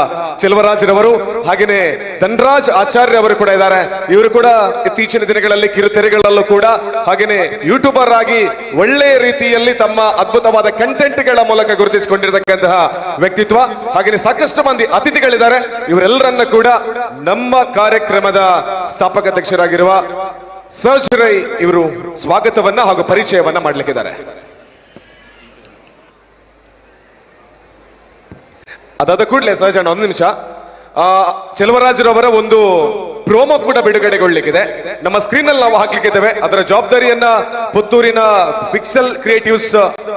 ಚೆಲುವರಾಜ್ರವರು, ಹಾಗೆಯೇ ಧನರಾಜ್ ಆಚಾರ್ಯ ಅವರು ಕೂಡ ಇದ್ದಾರೆ. ಇವರು ಕೂಡ ಇತ್ತೀಚಿನ ದಿನಗಳಲ್ಲಿ ಕಿರುತೆರೆಗಳಲ್ಲೂ ಕೂಡ ಹಾಗೆಯೇ ಯೂಟ್ಯೂಬರ್ ಆಗಿ ಒಳ್ಳೆಯ ರೀತಿಯಲ್ಲಿ ತಮ್ಮ ಅದ್ಭುತವಾದ ಕಂಟೆಂಟ್ಗಳ ಮೂಲಕ ಗುರುತಿಸಿಕೊಂಡಿರತಕ್ಕಂತಹ ವ್ಯಕ್ತಿತ್ವ. ಹಾಗೆಯೇ ಸಾಕಷ್ಟು ಮಂದಿ ಅತಿಥಿಗಳಿದ್ದಾರೆ. ಇವರೆಲ್ಲರನ್ನ ಕೂಡ ನಮ್ಮ ಕಾರ್ಯಕ್ರಮದ ಸ್ಥಾಪಕ ಅಧ್ಯಕ್ಷರಾಗಿರುವ ಸಹಜ್ ರೈ ಇವರು ಸ್ವಾಗತವನ್ನ ಹಾಗೂ ಪರಿಚಯವನ್ನ ಮಾಡಲಿಕ್ಕಿದ್ದಾರೆ. ಅದಾದ ಕೂಡಲೇ ಸಹಜಣ್ಣ ಒಂದು ನಿಮಿಷ, ಚೆಲುವರಾಜ್ರವರ ಒಂದು ಪ್ರೋಮೋ ಕೂಡ ಬಿಡುಗಡೆಗೊಳ್ಳಿಕ್ಕಿದೆ. ನಮ್ಮ ಸ್ಕ್ರೀನ್ ಅಲ್ಲಿ ನಾವು ಹಾಕ್ಲಿಕ್ಕಿದ್ದೇವೆ. ಅದರ ಜವಾಬ್ದಾರಿಯನ್ನ ಪುತ್ತೂರಿನ ಪಿಕ್ಸೆಲ್ ಕ್ರಿಯೇಟಿವ್ಸ್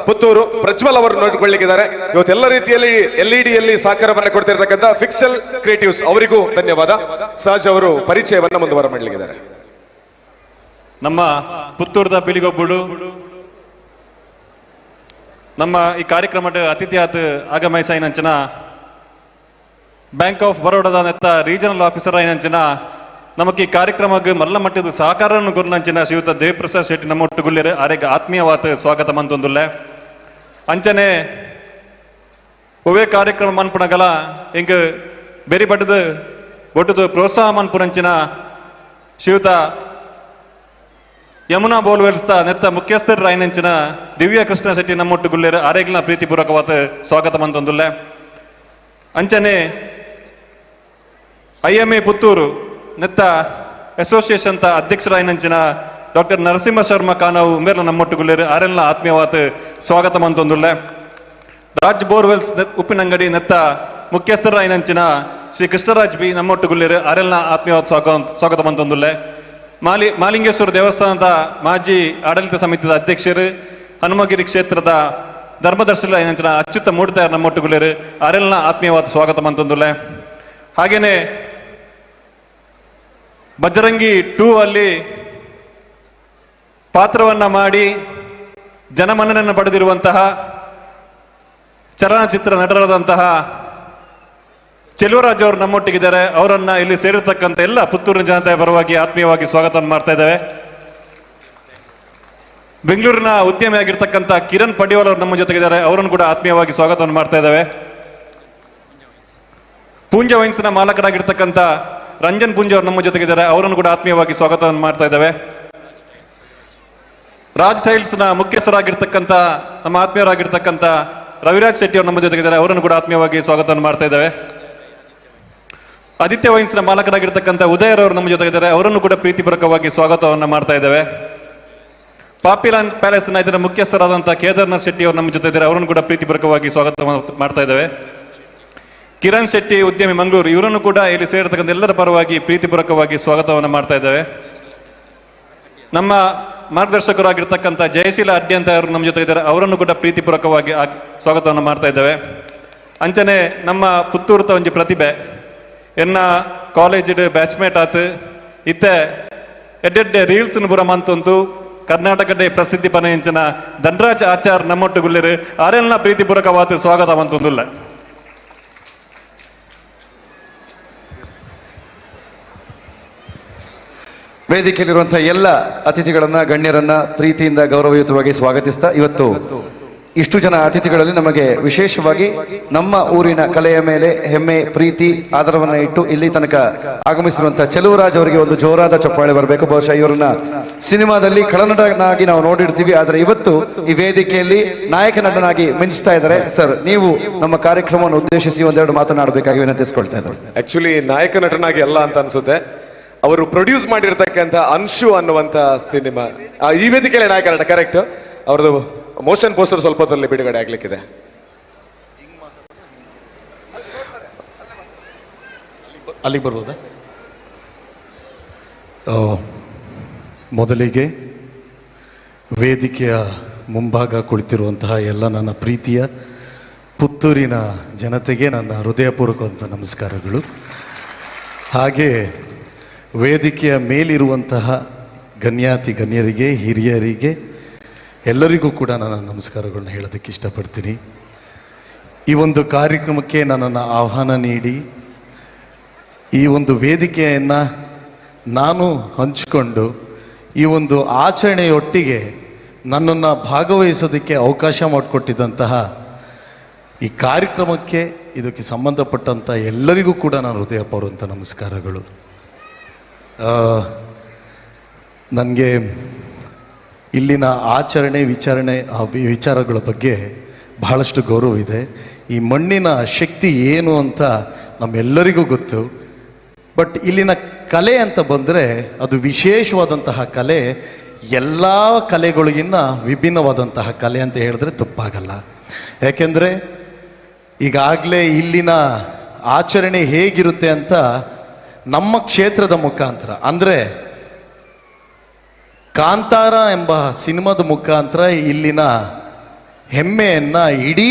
ಪುತ್ತೂರು ಪ್ರಜ್ವಲ್ ಅವರು ನೋಡಿಕೊಳ್ಳಿಕ್ಕಿದ್ದಾರೆ. ಇವತ್ತೆಲ್ಲ ರೀತಿಯಲ್ಲಿ LED ಯಲ್ಲಿ ಸಹಕಾರವನ್ನು ಕೊಡ್ತಿರ್ತಕ್ಕಂಥ ಪಿಕ್ಸೆಲ್ ಕ್ರಿಯೇಟಿವ್ಸ್ ಅವರಿಗೂ ಧನ್ಯವಾದ. ಸಹಜ್ ಅವರು ಪರಿಚಯವನ್ನ ಮುಂದುವರ ಮಾಡಲಿಕ್ಕಿದ್ದಾರೆ. ನಮ್ಮ ಪುತ್ತೂರದ ಪಿಲಿಗೊಬ್ಬುಡು ನಮ್ಮ ಈ ಕಾರ್ಯಕ್ರಮದ ಅತಿಥಿಯಾದ ಆಗಮಿಸಾಯಿನಂಚಿನ ಬ್ಯಾಂಕ್ ಆಫ್ ಬರೋಡಾದ ನೆತ್ತ ರೀಜನಲ್ ಆಫೀಸರ್ ಆಯಿನಂಚಿನ ನಮಕ್ ಈ ಕಾರ್ಯಕ್ರಮಕ್ಕೆ ಮಲ್ಲ ಮಟ್ಟದ ಸಹಕಾರವನ್ನು ಗುರುನಂಚಿನ ಶ್ರೀಯುತ ದೇವಪ್ರಸಾದ್ ಶೆಟ್ಟಿ ನಮ್ಮೊಟ್ಟುಗುಲ್ಲೇರು ಆರೆಗ್ ಆತ್ಮೀಯವಾದ ಸ್ವಾಗತ ಮಂತೊಂದುಲ್ಲೆ. ಅಂಚನೆ ಒವೇ ಕಾರ್ಯಕ್ರಮ ಮನ್ಪುಣಗಲ ಇಂಕ್ ಬೆರಿ ಬಟ್ಟದ ಬೊಟ್ಟದ ಪ್ರೋತ್ಸಾಹ ಮನ್ಪುನಂಚಿನ ಶ್ರೀಯುತ ಯಮುನಾ ಬೋಲ್ವೆಲ್ಸ್ತ ನೆತ್ತ ಮುಖ್ಯಸ್ಥರ ರಾಯನಂಚಿನ ದಿವ್ಯ ಕೃಷ್ಣ ಶೆಟ್ಟಿ ನಮ್ಮೊಟ್ಟುಗುಲ್ಲೇರು ಆರೆಗ್ನ ಪ್ರೀತಿಪೂರ್ವಕವಾದ ಸ್ವಾಗತ ಮಂತೊಂದುಲ್ಲೆ. ಅಂಚನೆ IMA Puttur ನೆತ್ತ ಅಸೋಸಿಯೇಷನ್ ತ ಅಧ್ಯಕ್ಷರಾಯನಂಚಿನ ಡಾಕ್ಟರ್ ನರಸಿಂಹ ಶರ್ಮಾ ಕಾನವು ಮೇರ್ಲ ನಮ್ಮೊಟ್ಟುಗುಲ್ಲೇರು ಆರೆಲ್ನ ಆತ್ಮೀಯವಾದ ಸ್ವಾಗತ ಮಂತೊಂದುಲ್ಲೆ. ರಾಜ್ ಬೋರ್ವೆಲ್ಸ್ ಉಪ್ಪಿನಂಗಡಿ ನೆತ್ತ ಮುಖ್ಯಸ್ಥರಾಯನಂಚಿನ ಶ್ರೀ ಕೃಷ್ಣರಾಜ್ ಬಿ ನಮ್ಮೊಟ್ಟುಗುಲ್ಲೇರು ಆರೆಲ್ನ ಆತ್ಮೀಯವಾದ ಸ್ವಾಗತ ಮಂತೊಂದುಲ್ಲೆ. ಮಾಲಿಂಗೇಶ್ವರ ದೇವಸ್ಥಾನದ ಮಾಜಿ ಆಡಳಿತ ಸಮಿತಿಯ ಅಧ್ಯಕ್ಷರು ಹನುಮಗಿರಿ ಕ್ಷೇತ್ರದ ಧರ್ಮದರ್ಶಿಗಳ ಅಚ್ಯುತ ಮೂಡ್ತಾಯರ್ ನಮ್ಮೊಟ್ಟುಗುಲ್ಲೇರು ಆರೆಲ್ನ ಆತ್ಮೀಯವಾದ ಸ್ವಾಗತ ಮಂತೊಂದುಲ್ಲೆ. ಹಾಗೇನೆ ಬಜರಂಗಿ 2 ಅಲ್ಲಿ ಪಾತ್ರವನ್ನ ಮಾಡಿ ಜನಮನ್ನಣೆಯನ್ನು ಪಡೆದಿರುವಂತಹ ಚಲನಚಿತ್ರ ನಟರಾದಂತಹ ಚೆಲುವರಾಜ್ ಅವರು ನಮ್ಮೊಟ್ಟಿಗಿದ್ದಾರೆ. ಅವರನ್ನ ಇಲ್ಲಿ ಸೇರಿರ್ತಕ್ಕಂಥ ಎಲ್ಲ ಪುತ್ತೂರಿನ ಜನತೆಯ ಪರವಾಗಿ ಆತ್ಮೀಯವಾಗಿ ಸ್ವಾಗತವನ್ನು ಮಾಡ್ತಾ ಇದ್ದೇವೆ. ಬೆಂಗಳೂರಿನ ಉದ್ಯಮಿಯಾಗಿರ್ತಕ್ಕಂಥ ಕಿರಣ್ ಪಡಿವಾಲ್ ಅವರು ನಮ್ಮ ಜೊತೆಗಿದ್ದಾರೆ. ಅವರನ್ನು ಕೂಡ ಆತ್ಮೀಯವಾಗಿ ಸ್ವಾಗತವನ್ನು ಮಾಡ್ತಾ ಇದ್ದೇವೆ. ಪೂಂಜ ವೈನ್ಸ್ನ ಮಾಲಕರಾಗಿರ್ತಕ್ಕಂಥ ರಂಜನ್ ಪೂಂಜ ಅವರು ನಮ್ಮ ಜೊತೆಗಿದ್ದಾರೆ. ಅವರನ್ನು ಕೂಡ ಆತ್ಮೀಯವಾಗಿ ಸ್ವಾಗತವನ್ನು ಮಾಡ್ತಾ ಇದ್ದೇವೆ. ರಾಜ್ ಟೈಲ್ಸ್ನ ಮುಖ್ಯಸ್ಥರಾಗಿರ್ತಕ್ಕಂಥ ನಮ್ಮ ಆತ್ಮೀಯರಾಗಿರ್ತಕ್ಕಂಥ ರವಿರಾಜ್ ಶೆಟ್ಟಿ ಅವರು ನಮ್ಮ ಜೊತೆಗಿದ್ದಾರೆ. ಅವರನ್ನು ಕೂಡ ಆತ್ಮೀಯವಾಗಿ ಸ್ವಾಗತವನ್ನು ಮಾಡ್ತಾ ಇದ್ದೇವೆ. ಆದಿತ್ಯ ವೈನ್ಸ್ನ ಮಾಲಕರಾಗಿರ್ತಕ್ಕಂಥ ಉದಯರವರು ನಮ್ಮ ಜೊತೆ ಇದ್ದಾರೆ, ಅವರನ್ನು ಕೂಡ ಪ್ರೀತಿಪೂರ್ವಕವಾಗಿ ಸ್ವಾಗತವನ್ನು ಮಾಡ್ತಾ ಇದ್ದೇವೆ. ಪಾಪಿಲಾನ್ ಪ್ಯಾಲೇಸ್ನ ಇದರ ಮುಖ್ಯಸ್ಥರಾದಂಥ ಕೇದಾರ್ನಾಥ್ ಶೆಟ್ಟಿ ಅವರು ನಮ್ಮ ಜೊತೆ ಇದ್ದಾರೆ, ಅವರನ್ನು ಕೂಡ ಪ್ರೀತಿಪೂರ್ವಕವಾಗಿ ಸ್ವಾಗತ ಮಾಡ್ತಾ ಇದ್ದೇವೆ. ಕಿರಣ್ ಶೆಟ್ಟಿ ಉದ್ಯಮಿ ಮಂಗಳೂರು, ಇವರನ್ನು ಕೂಡ ಇಲ್ಲಿ ಸೇರಿರ್ತಕ್ಕಂಥ ಎಲ್ಲರ ಪರವಾಗಿ ಪ್ರೀತಿಪೂರ್ವಕವಾಗಿ ಸ್ವಾಗತವನ್ನು ಮಾಡ್ತಾ ಇದ್ದೇವೆ. ನಮ್ಮ ಮಾರ್ಗದರ್ಶಕರಾಗಿರ್ತಕ್ಕಂಥ ಜಯಶೀಲ ಅಡ್ಯಂತ ಅವರು ನಮ್ಮ ಜೊತೆ ಇದ್ದಾರೆ, ಅವರನ್ನು ಕೂಡ ಪ್ರೀತಿಪೂರ್ವಕವಾಗಿ ಸ್ವಾಗತವನ್ನು ಮಾಡ್ತಾ ಇದ್ದೇವೆ. ಅಂಚನೆ ನಮ್ಮ ಪುತ್ತೂರುತ ಒಂಜಿ ಪ್ರತಿಭೆ ಎನ್ನ ಕಾಲೇಜ್ ಬ್ಯಾಚ್ಮೇಟ್ ಆತು ಇತ್ತೆ ಎಡ್ಡೆಡ್ಡೆ ರೀಲ್ಸ್ ಪುರ ಮಂತುಂತು ಕರ್ನಾಟಕದ ಪ್ರಸಿದ್ಧಿ ಪನಯಂಚಿನ ಧನರಾಜ್ ಆಚಾರ್ ನಮ್ಮೊಟ್ಟುಗುಲ್ಲಿರು ಆರೆಲ್ನ ಪ್ರೀತಿಪೂರ್ವಕವಾದ ಸ್ವಾಗತ ಮಂತೊಂದುಲ್ಲ. ವೇದಿಕೆಯಲ್ಲಿರುವಂತಹ ಎಲ್ಲ ಅತಿಥಿಗಳನ್ನ, ಗಣ್ಯರನ್ನ ಪ್ರೀತಿಯಿಂದ ಗೌರವಯುತವಾಗಿ ಸ್ವಾಗತಿಸ್ತಾ, ಇವತ್ತು ಇಷ್ಟು ಜನ ಅತಿಥಿಗಳಲ್ಲಿ ನಮಗೆ ವಿಶೇಷವಾಗಿ ನಮ್ಮ ಊರಿನ ಕಲೆಯ ಮೇಲೆ ಹೆಮ್ಮೆ, ಪ್ರೀತಿ, ಆದರವನ್ನು ಇಟ್ಟು ಇಲ್ಲಿ ತನಕ ಆಗಮಿಸಿರುವಂತಹ ಚೆಲುವರಾಜ್ ಅವರಿಗೆ ಒಂದು ಜೋರಾದ ಚಪ್ಪಾಳೆ ಬರಬೇಕು. ಬಹುಶಃ ಇವರನ್ನ ಸಿನಿಮಾದಲ್ಲಿ ಖಳನಟನಾಗಿ ನಾವು ನೋಡಿರ್ತೀವಿ, ಆದರೆ ಇವತ್ತು ಈ ವೇದಿಕೆಯಲ್ಲಿ ನಾಯಕ ನಟನಾಗಿ ಮಿಂಚ್ತಾ ಇದ್ದಾರೆ. ಸರ್, ನೀವು ನಮ್ಮ ಕಾರ್ಯಕ್ರಮವನ್ನು ಉದ್ದೇಶಿಸಿ ಒಂದೆರಡು ಮಾತನಾಡಬೇಕಾಗಿ ವಿನಂತಿಸಿಕೊಳ್ತಾ ಇದ್ದಾರೆ. ಆಕ್ಚುಲಿ ನಾಯಕ ನಟನಾಗಿ ಅಲ್ಲ ಅಂತ ಅನ್ಸುತ್ತೆ, ಅವರು ಪ್ರೊಡ್ಯೂಸ್ ಮಾಡಿರ್ತಕ್ಕಂಥ ಅನ್ಶು ಅನ್ನುವಂಥ ಸಿನಿಮಾ ಈ ವೇದಿಕೆಯಲ್ಲಿ ನಾಯಕ ನಟ, ಕರೆಕ್ಟ್. ಅವ್ರದ್ದು ಮೋಷನ್ ಪೋಸ್ಟರ್ ಸ್ವಲ್ಪ ಹೊತ್ತಲ್ಲಿ ಬಿಡುಗಡೆ ಆಗ್ಲಿಕ್ಕಿದೆ. ಅಲ್ಲಿಗೆ ಬರ್ಬೋದಾ? ಮೊದಲಿಗೆ ವೇದಿಕೆಯ ಮುಂಭಾಗ ಕುಳಿತಿರುವಂತಹ ಎಲ್ಲ ನನ್ನ ಪ್ರೀತಿಯ ಪುತ್ತೂರಿನ ಜನತೆಗೆ ನನ್ನ ಹೃದಯಪೂರ್ವಕವಂಥ ನಮಸ್ಕಾರಗಳು. ಹಾಗೆ ವೇದಿಕೆಯ ಮೇಲಿರುವಂತಹ ಗಣ್ಯಾತಿ ಗಣ್ಯರಿಗೆ, ಹಿರಿಯರಿಗೆ, ಎಲ್ಲರಿಗೂ ಕೂಡ ನನ್ನ ನಮಸ್ಕಾರಗಳನ್ನ ಹೇಳೋದಕ್ಕೆ ಇಷ್ಟಪಡ್ತೀನಿ. ಈ ಒಂದು ಕಾರ್ಯಕ್ರಮಕ್ಕೆ ನನ್ನನ್ನು ಆಹ್ವಾನ ನೀಡಿ ಈ ಒಂದು ವೇದಿಕೆಯನ್ನು ನಾನು ಹಂಚಿಕೊಂಡು ಈ ಒಂದು ಆಚರಣೆಯೊಟ್ಟಿಗೆ ನನ್ನನ್ನು ಭಾಗವಹಿಸೋದಕ್ಕೆ ಅವಕಾಶ ಮಾಡಿಕೊಟ್ಟಿದ್ದಂತಹ ಈ ಕಾರ್ಯಕ್ರಮಕ್ಕೆ, ಇದಕ್ಕೆ ಸಂಬಂಧಪಟ್ಟಂಥ ಎಲ್ಲರಿಗೂ ಕೂಡ ನಾನು ಹೃದಯಪೂರ್ವಕ ನಮಸ್ಕಾರಗಳು. ನನಗೆ ಇಲ್ಲಿನ ಆಚರಣೆ ವಿಚಾರಣೆ ಆ ವಿಚಾರಗಳ ಬಗ್ಗೆ ಬಹಳಷ್ಟು ಗೌರವ ಇದೆ. ಈ ಮಣ್ಣಿನ ಶಕ್ತಿ ಏನು ಅಂತ ನಮ್ಮೆಲ್ಲರಿಗೂ ಗೊತ್ತು. ಬಟ್ ಇಲ್ಲಿನ ಕಲೆ ಅಂತ ಬಂದರೆ ಅದು ವಿಶೇಷವಾದಂತಹ ಕಲೆ, ಎಲ್ಲ ಕಲೆಗಳಿಗಿನ್ನ ವಿಭಿನ್ನವಾದಂತಹ ಕಲೆ ಅಂತ ಹೇಳಿದ್ರೆ ತಪ್ಪಾಗಲ್ಲ. ಯಾಕೆಂದರೆ ಈಗಾಗಲೇ ಇಲ್ಲಿನ ಆಚರಣೆ ಹೇಗಿರುತ್ತೆ ಅಂತ ನಮ್ಮ ಕ್ಷೇತ್ರದ ಮುಖಾಂತರ, ಅಂದರೆ ಕಾಂತಾರ ಎಂಬ ಸಿನಿಮಾದ ಮುಖಾಂತರ ಇಲ್ಲಿನ ಹೆಮ್ಮೆಯನ್ನು ಇಡೀ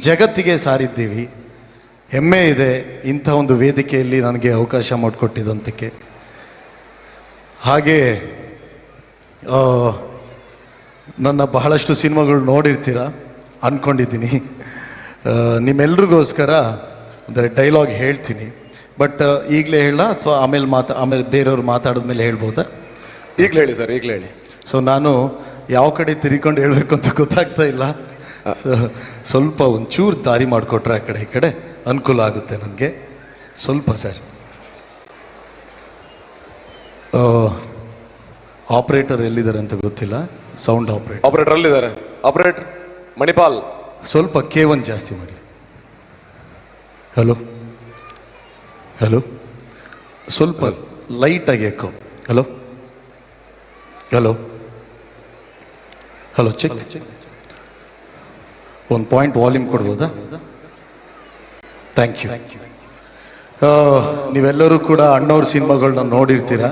ಜಗತ್ತಿಗೆ ಸಾರಿದ್ದೀವಿ. ಹೆಮ್ಮೆ ಇದೆ ಇಂಥ ಒಂದು ವೇದಿಕೆಯಲ್ಲಿ ನನಗೆ ಅವಕಾಶ ಮಾಡಿಕೊಟ್ಟಿದ್ದಂತಕ್ಕೆ. ಹಾಗೆ ನನ್ನ ಬಹಳಷ್ಟು ಸಿನಿಮಾಗಳು ನೋಡಿರ್ತೀರ ಅಂದ್ಕೊಂಡಿದ್ದೀನಿ. ನಿಮ್ಮೆಲ್ರಿಗೋಸ್ಕರ ಅಂದರೆ ಡೈಲಾಗ್ ಹೇಳ್ತೀನಿ, ಬಟ್ ಈಗಲೇ ಹೇಳ ಅಥವಾ ಆಮೇಲೆ ಆಮೇಲೆ ಬೇರೆಯವ್ರು ಮಾತಾಡಿದ್ಮೇಲೆ ಹೇಳ್ಬೋದಾ? ಈಗಲೇ ಹೇಳಿ ಸರ್, ಈಗಲೇ ಹೇಳಿ. ಸೊ ನಾನು ಯಾವ ಕಡೆ ತಿರ್ಕೊಂಡು ಹೇಳಬೇಕು ಅಂತ ಗೊತ್ತಾಗ್ತಾ ಇಲ್ಲ. ಸೊ ಸ್ವಲ್ಪ ಒಂಚೂರು ದಾರಿ ಮಾಡಿಕೊಟ್ರೆ ಆ ಕಡೆ ಈ ಕಡೆ ಅನುಕೂಲ ಆಗುತ್ತೆ ನನಗೆ ಸ್ವಲ್ಪ. ಸರ್, ಆಪ್ರೇಟರ್ ಎಲ್ಲಿದ್ದಾರೆ ಅಂತ ಗೊತ್ತಿಲ್ಲ, ಸೌಂಡ್ ಆಪ್ರೇಟರ್. ಆಪ್ರೇಟರ್ ಅಲ್ಲಿದ್ದಾರೆ, ಆಪ್ರೇಟರ್ ಮಣಿಪಾಲ್. ಸ್ವಲ್ಪ K1 ಜಾಸ್ತಿ ಮಾಡಿ. ಹಲೋ ಹಲೋ, ಸ್ವಲ್ಪ ಲೈಟಾಗಿ echo. Hello hello hello, check. ಒಂದು ಪಾಯಿಂಟ್ ವಾಲ್ಯೂಮ್ ಕೊಡ್ಬೋದಾ? Thank you. ನೀವೆಲ್ಲರೂ ಕೂಡ ಅಣ್ಣವ್ರ ಸಿನಿಮಾಗಳನ್ನ ನೋಡಿರ್ತೀರ.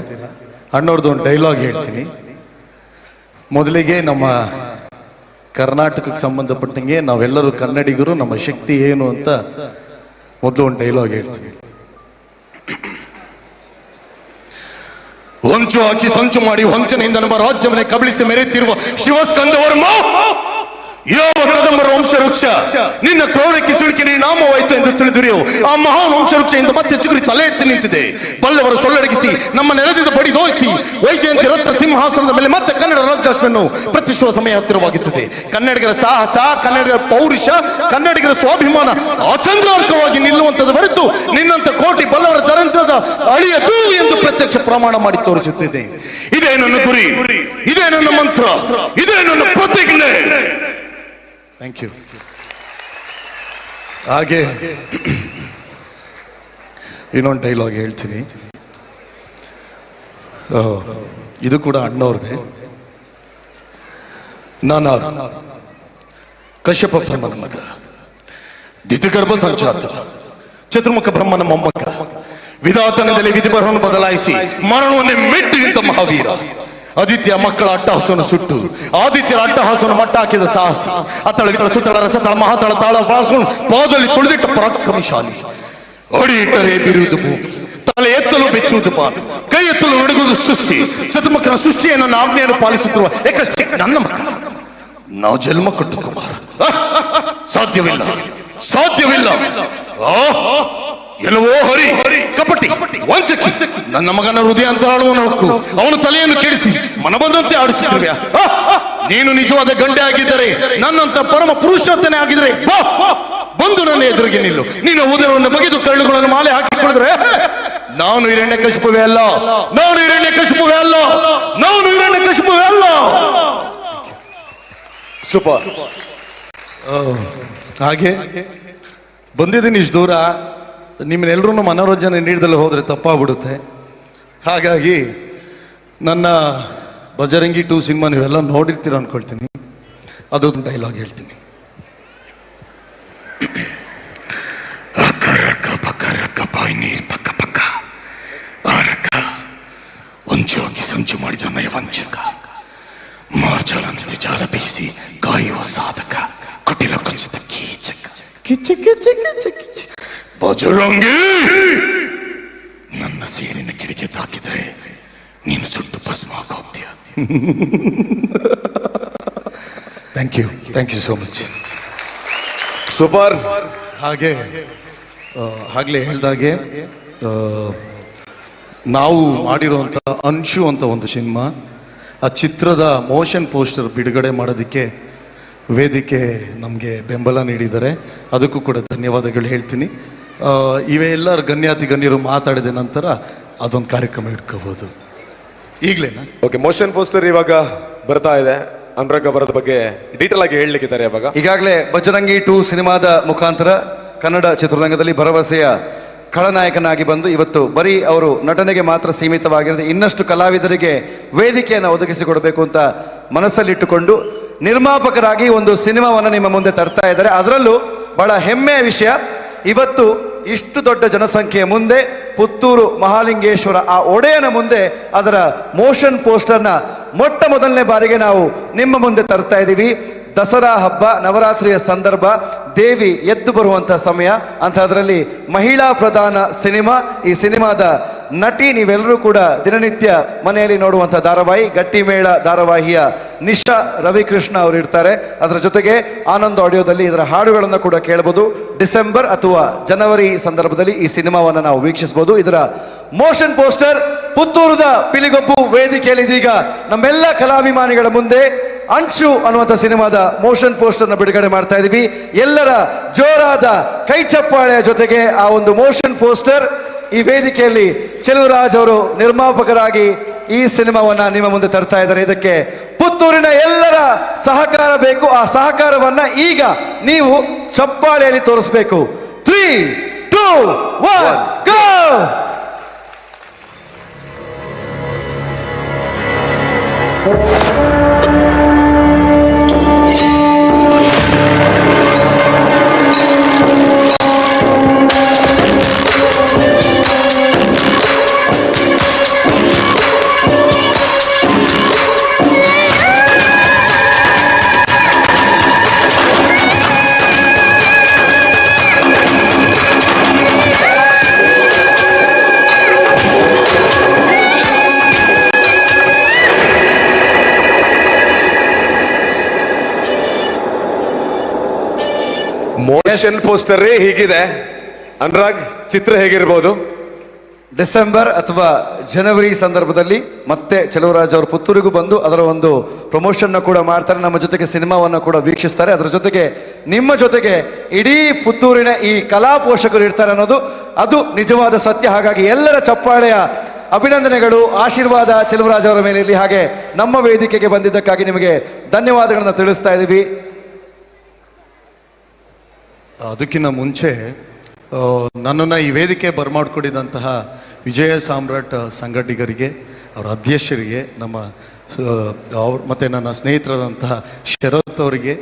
ಅಣ್ಣವ್ರದ್ದು ಒಂದು ಡೈಲಾಗ್ ಹೇಳ್ತೀನಿ. ಮೊದಲಿಗೆ ನಮ್ಮ ಕರ್ನಾಟಕಕ್ಕೆ ಸಂಬಂಧಪಟ್ಟಂಗೆ ನಾವೆಲ್ಲರೂ ಕನ್ನಡಿಗರು, ನಮ್ಮ ಶಕ್ತಿ ಏನು ಅಂತ ಮೊದಲು ಒಂದು ಡೈಲಾಗ್ ಹೇಳ್ತೀನಿ. ಹೊಂಚು ಹಾಕಿ ಸಂಚು ಮಾಡಿ ವಂಚನೆಯಿಂದ ನಮ್ಮ ರಾಜ್ಯವನ್ನೇ ಕಬಳಿಸಿ ಮೆರೆಯುತ್ತಿರುವ ಶಿವಸ್ಕಂದವರ್ಮ, ಯಾವ ಕದಂಬರ ವಂಶವೃಕ್ಷ ನಿನ್ನ ಕ್ರೌರ್ಯಕ್ಕೆ ಸಿಲುಕಿ ನಾಮವಾಯಿತು ಎಂದು ತಿಳಿದಿರಿಯೋ ಆ ಮಹಾನ್ ವಂಶವೃಕ್ಷದಿಂದ ಮತ್ತೆ ಚಿಗುರಿ ತಲೆ ಎತ್ತಿ ನಿಂತಿದೆ. ಬಲ್ಲವರ ಸೊಲ್ಲಡಗಿಸಿ ನಮ್ಮ ನೆಲದಿಂದ ಬಡಿದೋಯಿಸಿ ವೈಜಯಂತಿ ರತ್ನ ಸಿಂಹಾಸನದ ಮೇಲೆ ಮತ್ತೆ ಕನ್ನಡ ರಾಜ್ಯಾಶ್ವನ್ನು ಪ್ರತಿಷ್ಠುವ ಸಮಯ ಹತ್ತಿರವಾಗುತ್ತದೆ. ಕನ್ನಡಿಗರ ಸಾಹಸ, ಕನ್ನಡಿಗರ ಪೌರುಷ, ಕನ್ನಡಿಗರ ಸ್ವಾಭಿಮಾನ ಅಚಂದ್ರಾರ್ಕವಾಗಿ ನಿಲ್ಲುವಂಥದ್ದು ಹೊರತು ನಿನ್ನಂತ ಕೋಟಿ ಬಲ್ಲವರ ದರಂತದ ಅಳಿಯದು ಎಂದು ಪ್ರತ್ಯಕ್ಷ ಪ್ರಮಾಣ ಮಾಡಿ ತೋರಿಸುತ್ತಿದೆ. ಇದೇ ನನ್ನ ಗುರಿ, ಇದೇ ನನ್ನ ಮಂತ್ರ, ಇದೇ ನನ್ನ ಪ್ರತಿಜ್ಞೆ. Thank you. ಹಾಗೆ ಇನ್ನೊಂದು ಡೈಲಾಗ್ ಹೇಳ್ತೀನಿ. ಇದು ಕೂಡ ಅಣ್ಣವ್ರದೇ. ನಾನಾರು ಕಶ್ಯಪ ಬ್ರಹ್ಮನ ಮಗ, ದಿತಿಗರ್ಭ ಸಂಜಾತ, ಚತುರ್ಮುಖ ಬ್ರಹ್ಮನ ಮೊಮ್ಮಗ, ವಿಧಾತನದಲ್ಲಿ ವಿಧಿಬರಹವನ್ನು ಬದಲಾಯಿಸಿ ಮರಣವನ್ನೇ ಮೆಟ್ಟಿ ನಿಂತ ಮಹಾವೀರ, ಆದಿತ್ಯ ಮಕ್ಕಳ ಅಟ್ಟಹಾಸವನ್ನು ಸುಟ್ಟು ಆದಿತ್ಯರ ಅಟ್ಟಹಾಸವನ್ನು ಮಟ್ಟ ಹಾಕಿದ ಸಾಹಸಿ, ಅತ್ತಳ ವಿತಳ ಸುತ್ತಳ ರಸತಳ ಮಹಾತಳ ತಾಳ ಪಾದದಲ್ಲಿ ತುಳಿದಿಟ್ಟ ಪರಾಕ್ರಮಶಾಲಿ, ಅಡಿ ಇಟ್ಟರೆ ಬಿರುವುದು ಭೂಮಿ, ತಲೆ ಎತ್ತಲು ಬೆಚ್ಚುವುದು ಬಾನು, ಕೈ ಎತ್ತಲು ನಡುಗುವುದು ಸೃಷ್ಟಿ, ಚತುರ್ಮುಖನ ಸೃಷ್ಟಿಯನ್ನು ಆಜ್ಞೆಯನ್ನು ಪಾಲಿಸುತ್ತಿರುವ ಏಕಷ್ಟೇ ನನ್ನ ಮಗ, ನಾವು ಜನ್ಮ ಕೊಟ್ಟು ಕುಮಾರ. ಸಾಧ್ಯವಿಲ್ಲ, ಸಾಧ್ಯವಿಲ್ಲ. ಎಲ್ಲವೋ ಹರಿ ಕಪಟಿ ವಂಚಕಿ, ನನ್ನ ಮಗನ ಹೃದಯ ಅಂತರಾಳವನ್ನು ಹೊಕ್ಕು ಅವನ ತಲೆಯನ್ನು ಕೆಡಿಸಿ ಮನಬಂದಂತೆ ಆಡಿಸುತ್ತಿರುವೆ. ನೀನು ನಿಜವಾದ ಗಂಡೆ ಆಗಿದ್ದರೆ, ನನ್ನಂತ ಪರಮ ಪುರುಷೋತ್ತನೇ ಆಗಿದ್ರೆ ಬಂದು ನನ್ನ ಎದುರಿಗೆ ನಿಲ್ಲು. ನೀನು ಉದರವನ್ನು ಬಗೆದು ಕರಳುಗಳನ್ನು ಮಾಲೆ ಹಾಕಿಕೊಳ್ಳಿದ್ರೆ ನಾನು ಹಿರಣ್ಯ ಕಶಿಪುವೆ ಅಲ್ಲ, ನಾನು ಹಿರಣ್ಯ ಕಶಿಪುವೆ ಅಲ್ಲ, ನಾನು ಹಿರಣ್ಯ ಕಶಿಪುವೆ ಅಲ್ಲ. ಸೂಪರ್. ಹಾಗೆ ಬಂದಿದ್ದೀನಿ ಇಷ್ಟು ದೂರ, ನಿಮ್ಮನ್ನೆಲ್ಲರೂ ಮನೋರಂಜನೆ ನೀಡದಲ್ಲೇ ಹೋದರೆ ತಪ್ಪಾಗ್ಬಿಡುತ್ತೆ. ಹಾಗಾಗಿ ನನ್ನ ಬಜರಂಗಿ 2 ಸಿನಿಮಾ ನೀವೆಲ್ಲ ನೋಡಿರ್ತೀರ ಅಂದ್ಕೊಳ್ತೀನಿ. ಅದೊಂದು ಡೈಲಾಗ್ ಹೇಳ್ತೀನಿ. ಅಕ್ಕ ರಕ್ಕ ಪಕ್ಕ ರಕ್ಕ ಬಾಯಿ ನೀರು ಪಕ್ಕ ಪಕ್ಕ ಆ ರಕ್ಕ ಹೊಂಚು ಹಾಕಿ ಸಂಚು ಮಾಡಿದ ನಯವಂಚಕ, ಮಾರ್ಜಾಲಂತೆ ಜಾಲ ಬೀಸಿ ಕಾಯುವ ಸಾಧಕ, ಕುಟಿಲ ಕುಚಿತ ಕೀಚಕ ಕಿಚ ಕಿಚ ಕಿಚ ಕಿಚ ಬಜರಂಗಿ, ನನ್ನ ಸೇಡಿನ ಕಿಡಿಗೆ ತಾಕಿದ್ರೆ ನೀನು ಸುಟ್ಟು ಭಸ್ಮ ಹೋಗ್ತೀಯ. Thank you, thank you so much. Super. ಹಾಗೆ ಆಗಲೇ ಹೇಳ್ದಾಗೆ ನಾವು ಮಾಡಿರುವಂಥ ಅನ್ಶು ಅಂತ ಒಂದು ಸಿನಿಮಾ, ಆ ಚಿತ್ರದ ಮೋಷನ್ ಪೋಸ್ಟರ್ ಬಿಡುಗಡೆ ಮಾಡೋದಕ್ಕೆ ವೇದಿಕೆ ನಮಗೆ ಬೆಂಬಲ ನೀಡಿದ್ದಾರೆ, ಅದಕ್ಕೂ ಕೂಡ ಧನ್ಯವಾದಗಳು ಹೇಳ್ತೀನಿ. ಇವೆಲ್ಲ ಗಣ್ಯಾತಿ ಗಣ್ಯರು ಮಾತಾಡಿದ ನಂತರ ಅದೊಂದು ಕಾರ್ಯಕ್ರಮ ಇಟ್ಕೋಬೋದು ಈಗಲೇನಾ? Okay, motion poster ಇವಾಗ ಬರ್ತಾ ಇದೆ. ಅನುರಾಗ್ ಅವರದ ಬಗ್ಗೆ ಡೀಟೇಲ್ ಆಗಿ ಹೇಳಲಿಕ್ಕಿದ್ದಾರೆ ಇವಾಗ. ಈಗಾಗಲೇ ಬಜರಂಗಿ 2 ಸಿನಿಮಾದ ಮುಖಾಂತರ ಕನ್ನಡ ಚಿತ್ರರಂಗದಲ್ಲಿ ಭರವಸೆಯ ಖಳನಾಯಕನಾಗಿ ಬಂದು ಇವತ್ತು ಬರೀ ಅವರು ನಟನೆಗೆ ಮಾತ್ರ ಸೀಮಿತವಾಗಿರದೆ ಇನ್ನಷ್ಟು ಕಲಾವಿದರಿಗೆ ವೇದಿಕೆಯನ್ನು ಒದಗಿಸಿಕೊಡಬೇಕು ಅಂತ ಮನಸ್ಸಲ್ಲಿಟ್ಟುಕೊಂಡು ನಿರ್ಮಾಪಕರಾಗಿ ಒಂದು ಸಿನಿಮಾವನ್ನು ನಿಮ್ಮ ಮುಂದೆ ತರ್ತಾ ಇದ್ದಾರೆ. ಅದರಲ್ಲೂ ಬಹಳ ಹೆಮ್ಮೆಯ ವಿಷಯ, ಇವತ್ತು ಇಷ್ಟು ದೊಡ್ಡ ಜನಸಂಖ್ಯೆಯ ಮುಂದೆ ಪುತ್ತೂರು ಮಹಾಲಿಂಗೇಶ್ವರ ಆ ಒಡೆಯನ ಮುಂದೆ ಅದರ ಮೋಷನ್ ಪೋಸ್ಟರ್ನ ಮೊಟ್ಟ ಮೊದಲನೇ ಬಾರಿಗೆ ನಾವು ನಿಮ್ಮ ಮುಂದೆ ತರ್ತಾ ಇದ್ದೀವಿ. ದಸರಾ ಹಬ್ಬ, ನವರಾತ್ರಿಯ ಸಂದರ್ಭ, ದೇವಿ ಎದ್ದು ಬರುವಂಥ ಸಮಯ, ಅಂಥದ್ರಲ್ಲಿ ಮಹಿಳಾ ಪ್ರಧಾನ ಸಿನಿಮಾ. ಈ ಸಿನಿಮಾದ ನಟಿ ನೀವೆಲ್ಲರೂ ಕೂಡ ದಿನನಿತ್ಯ ಮನೆಯಲ್ಲಿ ನೋಡುವಂಥ ಧಾರಾವಾಹಿ ಗಟ್ಟಿಮೇಳ ಧಾರಾವಾಹಿಯ ನಿಶಾ ರವಿಕೃಷ್ಣ ಅವರು ಇರ್ತಾರೆ. ಅದರ ಜೊತೆಗೆ ಆನಂದ್ ಆಡಿಯೋದಲ್ಲಿ ಇದರ ಹಾಡುಗಳನ್ನು ಕೂಡ ಕೇಳ್ಬೋದು. ಡಿಸೆಂಬರ್ ಅಥವಾ ಜನವರಿ ಸಂದರ್ಭದಲ್ಲಿ ಈ ಸಿನಿಮಾವನ್ನು ನಾವು ವೀಕ್ಷಿಸ್ಬೋದು. ಇದರ ಮೋಷನ್ ಪೋಸ್ಟರ್ ಪುತ್ತೂರದ ಪಿಲಿಗೊಬ್ಬು ವೇದಿಕೆಯಲ್ಲಿ ಇದೀಗ ನಮ್ಮೆಲ್ಲ ಕಲಾಭಿಮಾನಿಗಳ ಮುಂದೆ ಅಂಶು ಅನ್ನುವಂಥ ಸಿನಿಮಾದ ಮೋಷನ್ ಪೋಸ್ಟರ್ನ ಬಿಡುಗಡೆ ಮಾಡ್ತಾ ಇದ್ದೀವಿ. ಎಲ್ಲರ ಜೋರಾದ ಕೈ ಚಪ್ಪಾಳೆಯ ಜೊತೆಗೆ ಆ ಒಂದು ಮೋಷನ್ ಪೋಸ್ಟರ್ ಈ ವೇದಿಕೆಯಲ್ಲಿ ಚೆಲುವರಾಜ್ ಅವರು ನಿರ್ಮಾಪಕರಾಗಿ ಈ ಸಿನಿಮಾವನ್ನ ನಿಮ್ಮ ಮುಂದೆ ತರ್ತಾ ಇದ್ದಾರೆ. ಇದಕ್ಕೆ ಪುತ್ತೂರಿನ ಎಲ್ಲರ ಸಹಕಾರ ಬೇಕು. ಆ ಸಹಕಾರವನ್ನ ಈಗ ನೀವು ಚಪ್ಪಾಳೆಯಲ್ಲಿ ತೋರಿಸ್ಬೇಕು. 3, 2, 1, ಗೋ! ಮೋಷನ್ ಪೋಸ್ಟರ್ ಹೀಗಿದೆ. ಅನುರಾಗ್, ಚಿತ್ರ ಹೇಗಿರ್ಬೋದು? ಡಿಸೆಂಬರ್ ಅಥವಾ ಜನವರಿ ಸಂದರ್ಭದಲ್ಲಿ ಮತ್ತೆ ಚೆಲುವರಾಜ್ ಅವರು ಪುತ್ತೂರಿಗೂ ಬಂದು ಅದರ ಒಂದು ಪ್ರಮೋಷನ್ನ ಕೂಡ ಮಾಡ್ತಾರೆ, ನಮ್ಮ ಜೊತೆಗೆ ಸಿನಿಮಾವನ್ನು ಕೂಡ ವೀಕ್ಷಿಸ್ತಾರೆ. ಅದರ ಜೊತೆಗೆ ನಿಮ್ಮ ಜೊತೆಗೆ ಇಡೀ ಪುತ್ತೂರಿನ ಈ ಕಲಾ ಪೋಷಕರು ಇರ್ತಾರೆ ಅನ್ನೋದು ಅದು ನಿಜವಾದ ಸತ್ಯ. ಹಾಗಾಗಿ ಎಲ್ಲರ ಚಪ್ಪಾಳೆಯ ಅಭಿನಂದನೆಗಳು, ಆಶೀರ್ವಾದ ಚೆಲುವರಾಜ್ ಅವರ ಮೇಲೆ ಇರಲಿ. ಹಾಗೆ ನಮ್ಮ ವೇದಿಕೆಗೆ ಬಂದಿದ್ದಕ್ಕಾಗಿ ನಿಮಗೆ ಧನ್ಯವಾದಗಳನ್ನು ತಿಳಿಸ್ತಾ ಇದ್ದೀವಿ. ಅದಕ್ಕಿಂತ ಮುಂಚೆ ನನ್ನನ್ನು ಈ ವೇದಿಕೆ ಬರಮಾಡಿಕೊಡಿದಂತಹ ವಿಜಯ ಸಾಮ್ರಾಟ್ ಸಂಘಟಕರಿಗೆ, ಅವರ ಅಧ್ಯಕ್ಷರಿಗೆ, ನಮ್ಮ ಅವ್ರ ಮತ್ತು ನನ್ನ ಸ್ನೇಹಿತರಾದಂತಹ ಶರತ್ ಅವರಿಗೆ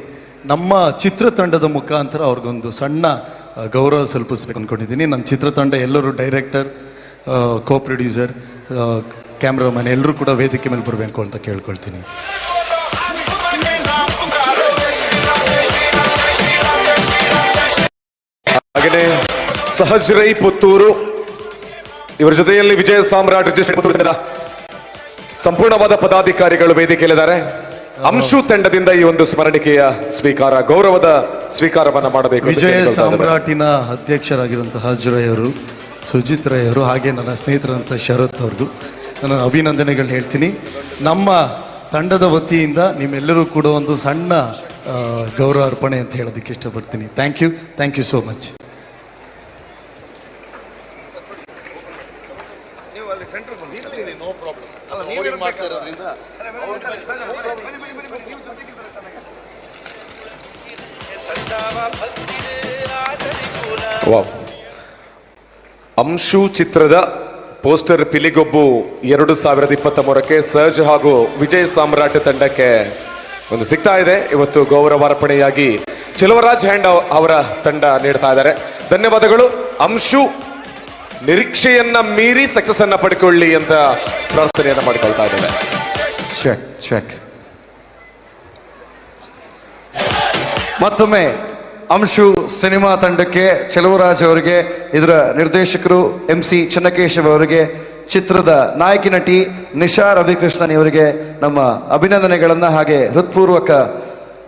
ನಮ್ಮ ಚಿತ್ರತಂಡದ ಮುಖಾಂತರ ಅವ್ರಿಗೊಂದು ಸಣ್ಣ ಗೌರವ ಸಲ್ಪಿಸ್ಬೇಕು ಅಂದ್ಕೊಂಡಿದ್ದೀನಿ. ನನ್ನ ಚಿತ್ರತಂಡ ಎಲ್ಲರೂ ಡೈರೆಕ್ಟರ್, ಕೋ ಪ್ರೊಡ್ಯೂಸರ್, ಕ್ಯಾಮ್ರಾಮನ್ ಎಲ್ಲರೂ ಕೂಡ ವೇದಿಕೆ ಮೇಲೆ ಬರಬೇಕು ಅಂತ ಕೇಳ್ಕೊಳ್ತೀನಿ. ಹಾಗೆಯೇ ಸಹಜ್ ರೈ ಪುತ್ತೂರು ಇವರ ಜೊತೆಯಲ್ಲಿ ವಿಜಯ ಸಾಮ್ರಾಟ್ ರಿಜಿಸ್ಟರ್ಡ್ ಸಂಪೂರ್ಣವಾದ ಪದಾಧಿಕಾರಿಗಳು ವೇದಿಕೆಯಲ್ಲಿದ್ದಾರೆ. ಅಂಶು ತಂಡದಿಂದ ಈ ಒಂದು ಸ್ಮರಣಿಕೆಯ ಸ್ವೀಕಾರ, ಗೌರವದ ಸ್ವೀಕಾರವನ್ನ ಮಾಡಬೇಕು. ವಿಜಯ ಸಾಮ್ರಾಟಿನ ಅಧ್ಯಕ್ಷರಾಗಿರುವಂತಹ ಸಹಜ್ ರೈ ಅವರು, ಸುಜಿತ್ ರೈ ಅವರು, ಹಾಗೆ ನನ್ನ ಸ್ನೇಹಿತರಂತ ಶರತ್ ಅವ್ರಿಗೂ ನನ್ನ ಅಭಿನಂದನೆಗಳು ಹೇಳ್ತೀನಿ. ನಮ್ಮ ತಂಡದ ವತಿಯಿಂದ ನಿಮ್ಮೆಲ್ಲರೂ ಕೂಡ ಒಂದು ಸಣ್ಣ ಗೌರವ ಅರ್ಪಣೆ ಅಂತ ಹೇಳೋದಕ್ಕೆ ಇಷ್ಟಪಡ್ತೀನಿ. Thank you, thank you so much. Anshu ಚಿತ್ರದ ಪೋಸ್ಟರ್ ಪಿಲಿಗೊಬ್ಬು 2023ಕ್ಕೆ ಸರ್ಜ್ ಹಾಗೂ ವಿಜಯ್ ಸಾಮ್ರಾಟ್ ತಂಡಕ್ಕೆ ಒಂದು ಸಿಗ್ತಾ ಇದೆ. ಇವತ್ತು ಗೌರವಾರ್ಪಣೆಯಾಗಿ ಚೆಲುವರಾಜ್ ಹ್ಯಾಂಡ್ ಅವರ ತಂಡ ನೀಡ್ತಾ ಇದ್ದಾರೆ. ಧನ್ಯವಾದಗಳು. ಅಂಶು ನಿರೀಕ್ಷೆಯನ್ನ ಮೀರಿ ಸಕ್ಸಸ್ ಅನ್ನ ಪಡ್ಕೊಳ್ಳಿ ಅಂತ ಪ್ರಾರ್ಥನೆಯನ್ನ ಮಾಡಿಕೊಳ್ತಾ ಇದ್ದೇವೆ. Check check. ಮತ್ತೊಮ್ಮೆ ಅಂಶು ಸಿನಿಮಾ ತಂಡಕ್ಕೆ, ಚೆಲುವರಾಜ್ ಅವರಿಗೆ, ಇದರ ನಿರ್ದೇಶಕರು ಎಂ ಸಿ ಚೆನ್ನಕೇಶವ್ ಅವರಿಗೆ, ಚಿತ್ರದ ನಾಯಕಿ ನಟಿ ನಿಶಾ ರವಿಕೃಷ್ಣನ್ ಇವರಿಗೆ ನಮ್ಮ ಅಭಿನಂದನೆಗಳನ್ನು ಹಾಗೆ ಹೃತ್ಪೂರ್ವಕ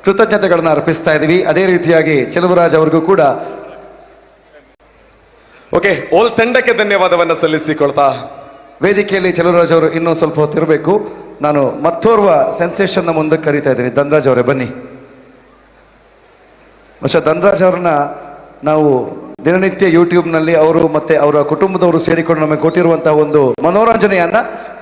ಕೃತಜ್ಞತೆಗಳನ್ನು ಅರ್ಪಿಸ್ತಾ ಇದ್ದೀವಿ. ಅದೇ ರೀತಿಯಾಗಿ ಚೆಲುವರಾಜ್ ಅವರಿಗೂ ಕೂಡ. ಓಕೆ, ಓಲ್ ತಂಡಕ್ಕೆ ಧನ್ಯವಾದವನ್ನು ಸಲ್ಲಿಸಿಕೊಳ್ತಾ ವೇದಿಕೆಯಲ್ಲಿ ಚೆಲುವರಾಜ್ ಅವರು ಇನ್ನೂ ಸ್ವಲ್ಪ ಹೊತ್ತಿರಬೇಕು. ನಾನು ಮತ್ತೋರ್ವ ಸೆನ್ಸೇಷನ್ನ ಮುಂದಕ್ಕೆ ಕರೀತಾ ಇದ್ದೀನಿ. ಧನರಾಜ್ ಅವರೇ ಬನ್ನಿ. ಬಹುಶಃ ಧನರಾಜ್ ಅವ್ರನ್ನ ನಾವು ದಿನನಿತ್ಯ ಯೂಟ್ಯೂಬ್ನಲ್ಲಿ ಅವರು ಮತ್ತೆ ಅವರ ಕುಟುಂಬದವರು ಸೇರಿಕೊಂಡು ನಮಗೆ ಕೊಟ್ಟಿರುವಂತಹ ಒಂದು ಮನೋರಂಜನೆಯನ್ನ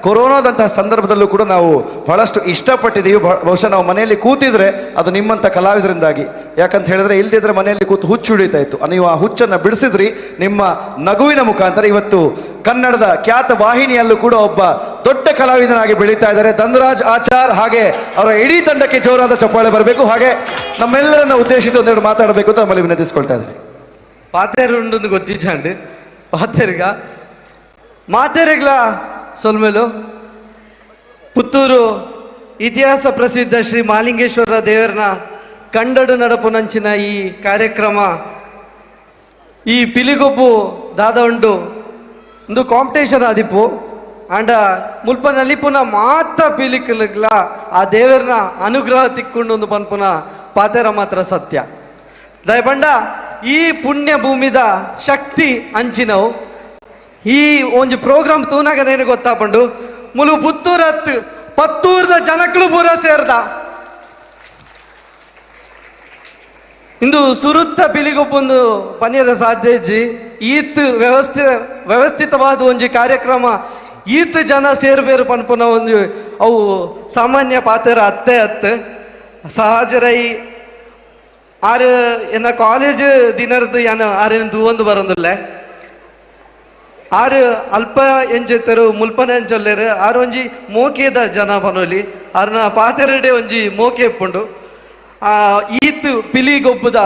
ಕೊರೋನಾದಂತಹ ಸಂದರ್ಭದಲ್ಲೂ ಕೂಡ ನಾವು ಬಹಳಷ್ಟು ಇಷ್ಟಪಟ್ಟಿದ್ದೀವಿ. ಬಹುಶಃ ನಾವು ಮನೆಯಲ್ಲಿ ಕೂತಿದ್ರೆ ಅದು ನಿಮ್ಮಂಥ ಕಲಾವಿದರಿಂದಾಗಿ. ಯಾಕಂತ ಹೇಳಿದ್ರೆ ಇಲ್ದಿದ್ರೆ ಮನೆಯಲ್ಲಿ ಕೂತು ಹುಚ್ಚು ಹಿಡಿತಾ ಇತ್ತು. ನೀವು ಆ ಹುಚ್ಚನ್ನು ಬಿಡಿಸಿದ್ರಿ ನಿಮ್ಮ ನಗುವಿನ ಮುಖಾಂತರ. ಇವತ್ತು ಕನ್ನಡದ ಖ್ಯಾತ ವಾಹಿನಿಯಲ್ಲೂ ಕೂಡ ಒಬ್ಬ ದೊಡ್ಡ ಕಲಾವಿದನಾಗಿ ಬೆಳೀತಾ ಇದ್ದಾರೆ ಧನರಾಜ್ ಆಚಾರ್. ಹಾಗೆ ಅವರ ಇಡೀ ತಂಡಕ್ಕೆ ಜೋರಾದ ಚಪ್ಪಾಳೆ ಬರಬೇಕು. ಹಾಗೆ ನಮ್ಮೆಲ್ಲರನ್ನ ಉದ್ದೇಶಿಸಿ ಒಂದೆರಡು ಮಾತಾಡಬೇಕು ಅಂತ ನಮ್ಮಲ್ಲಿ ವಿನಂತಿಸ್ಕೊಳ್ತಾ ಇದ್ದೀನಿ. ಪಾತೇರು ಉಂಡೊಂದು ಗೊತ್ತಿಜ್ಜಾಂಡ್ ಪಾತೇರ್ಗ ಮಾತೇರಿಗ್ಲ ಸೊಲ್ಮೆಲು. ಪುತ್ತೂರು ಇತಿಹಾಸ ಪ್ರಸಿದ್ಧ ಶ್ರೀ ಮಾಲಿಂಗೇಶ್ವರ ದೇವರನ ಕಂಡಡು ನಡಪುನಂಚಿನ ಈ ಕಾರ್ಯಕ್ರಮ, ಈ ಪಿಲಿಗೊಬ್ಬು ದಾದ ಉಂಡು ಒಂದು ಕಾಂಪಿಟೇಷನ್ ಆದಿಪ್ಪು. ಆಂಡ ಮುಲ್ಪ ನಲಿಪುನ ಮಾತ ಪಿಲಿಕುಲಗ್ಲ ಆ ದೇವರನ ಅನುಗ್ರಹ ತಿಕ್ಕೊಂಡು ಒಂದು ಪನ್ಪುನ ಪಾತೇರ ಮಾತ್ರ ಸತ್ಯ. ದಯಬಂಡ ಈ ಪುಣ್ಯ ಭೂಮಿದ ಶಕ್ತಿ ಅಂಚಿನವು. ಈ ಒಂಜಿ ಪ್ರೋಗ್ರಾಮ್ ತೂನಾಗ ನೇನು ಗೊತ್ತಾಪಂಡು ಮುಲು ಪುತ್ತೂರತ್ ಪತ್ತೂರ್ದ ಜನಕ್ಲು ಪೂರ ಸೇರ್ದ ಇಂದು ಸುರುತ್ತ ಪಿಲಿಗೊಬ್ಬೊಂದು ಪನ್ನೀರ ಸಾಧ್ಯ ಇಜ್ಜಿ. ಈತ್ ವ್ಯವಸ್ಥಿತವಾದ ಒಂಜಿ ಕಾರ್ಯಕ್ರಮ ಈತ್ ಜನ ಸೇರ್ಬೇರು ಪನ್ಪುನ ಒಂಜಿ ಅವು ಸಾಮಾನ್ಯ ಪಾತ್ರ ಅತ್ತೆ ಅತ್ತೆ ಸಹಜರೈ ಆರು ಎನ್ನ ಕಾಲೇಜ್ ದಿನರ್ದು ಯಾನ ಆರೇನು ತೂವೊಂದು ಬರೋದಿಲ್ಲ. ಆರು ಅಲ್ಪ ಎಂಚೆತ್ತರು ಮುಲ್ಪನ ಎಂಚೊಲ್ಲೇರು ಆರು ಒಂಜಿ ಮೋಕೆದ ಜನ ಪನೊಲಿ ಆರ್ನ ಪಾತೆರಡೆ ಒಂಜಿ ಮೋಕೆ ಇಪ್ಪುಂಡು. ಈತ್ ಪಿಲಿಗೊಬ್ಬುದ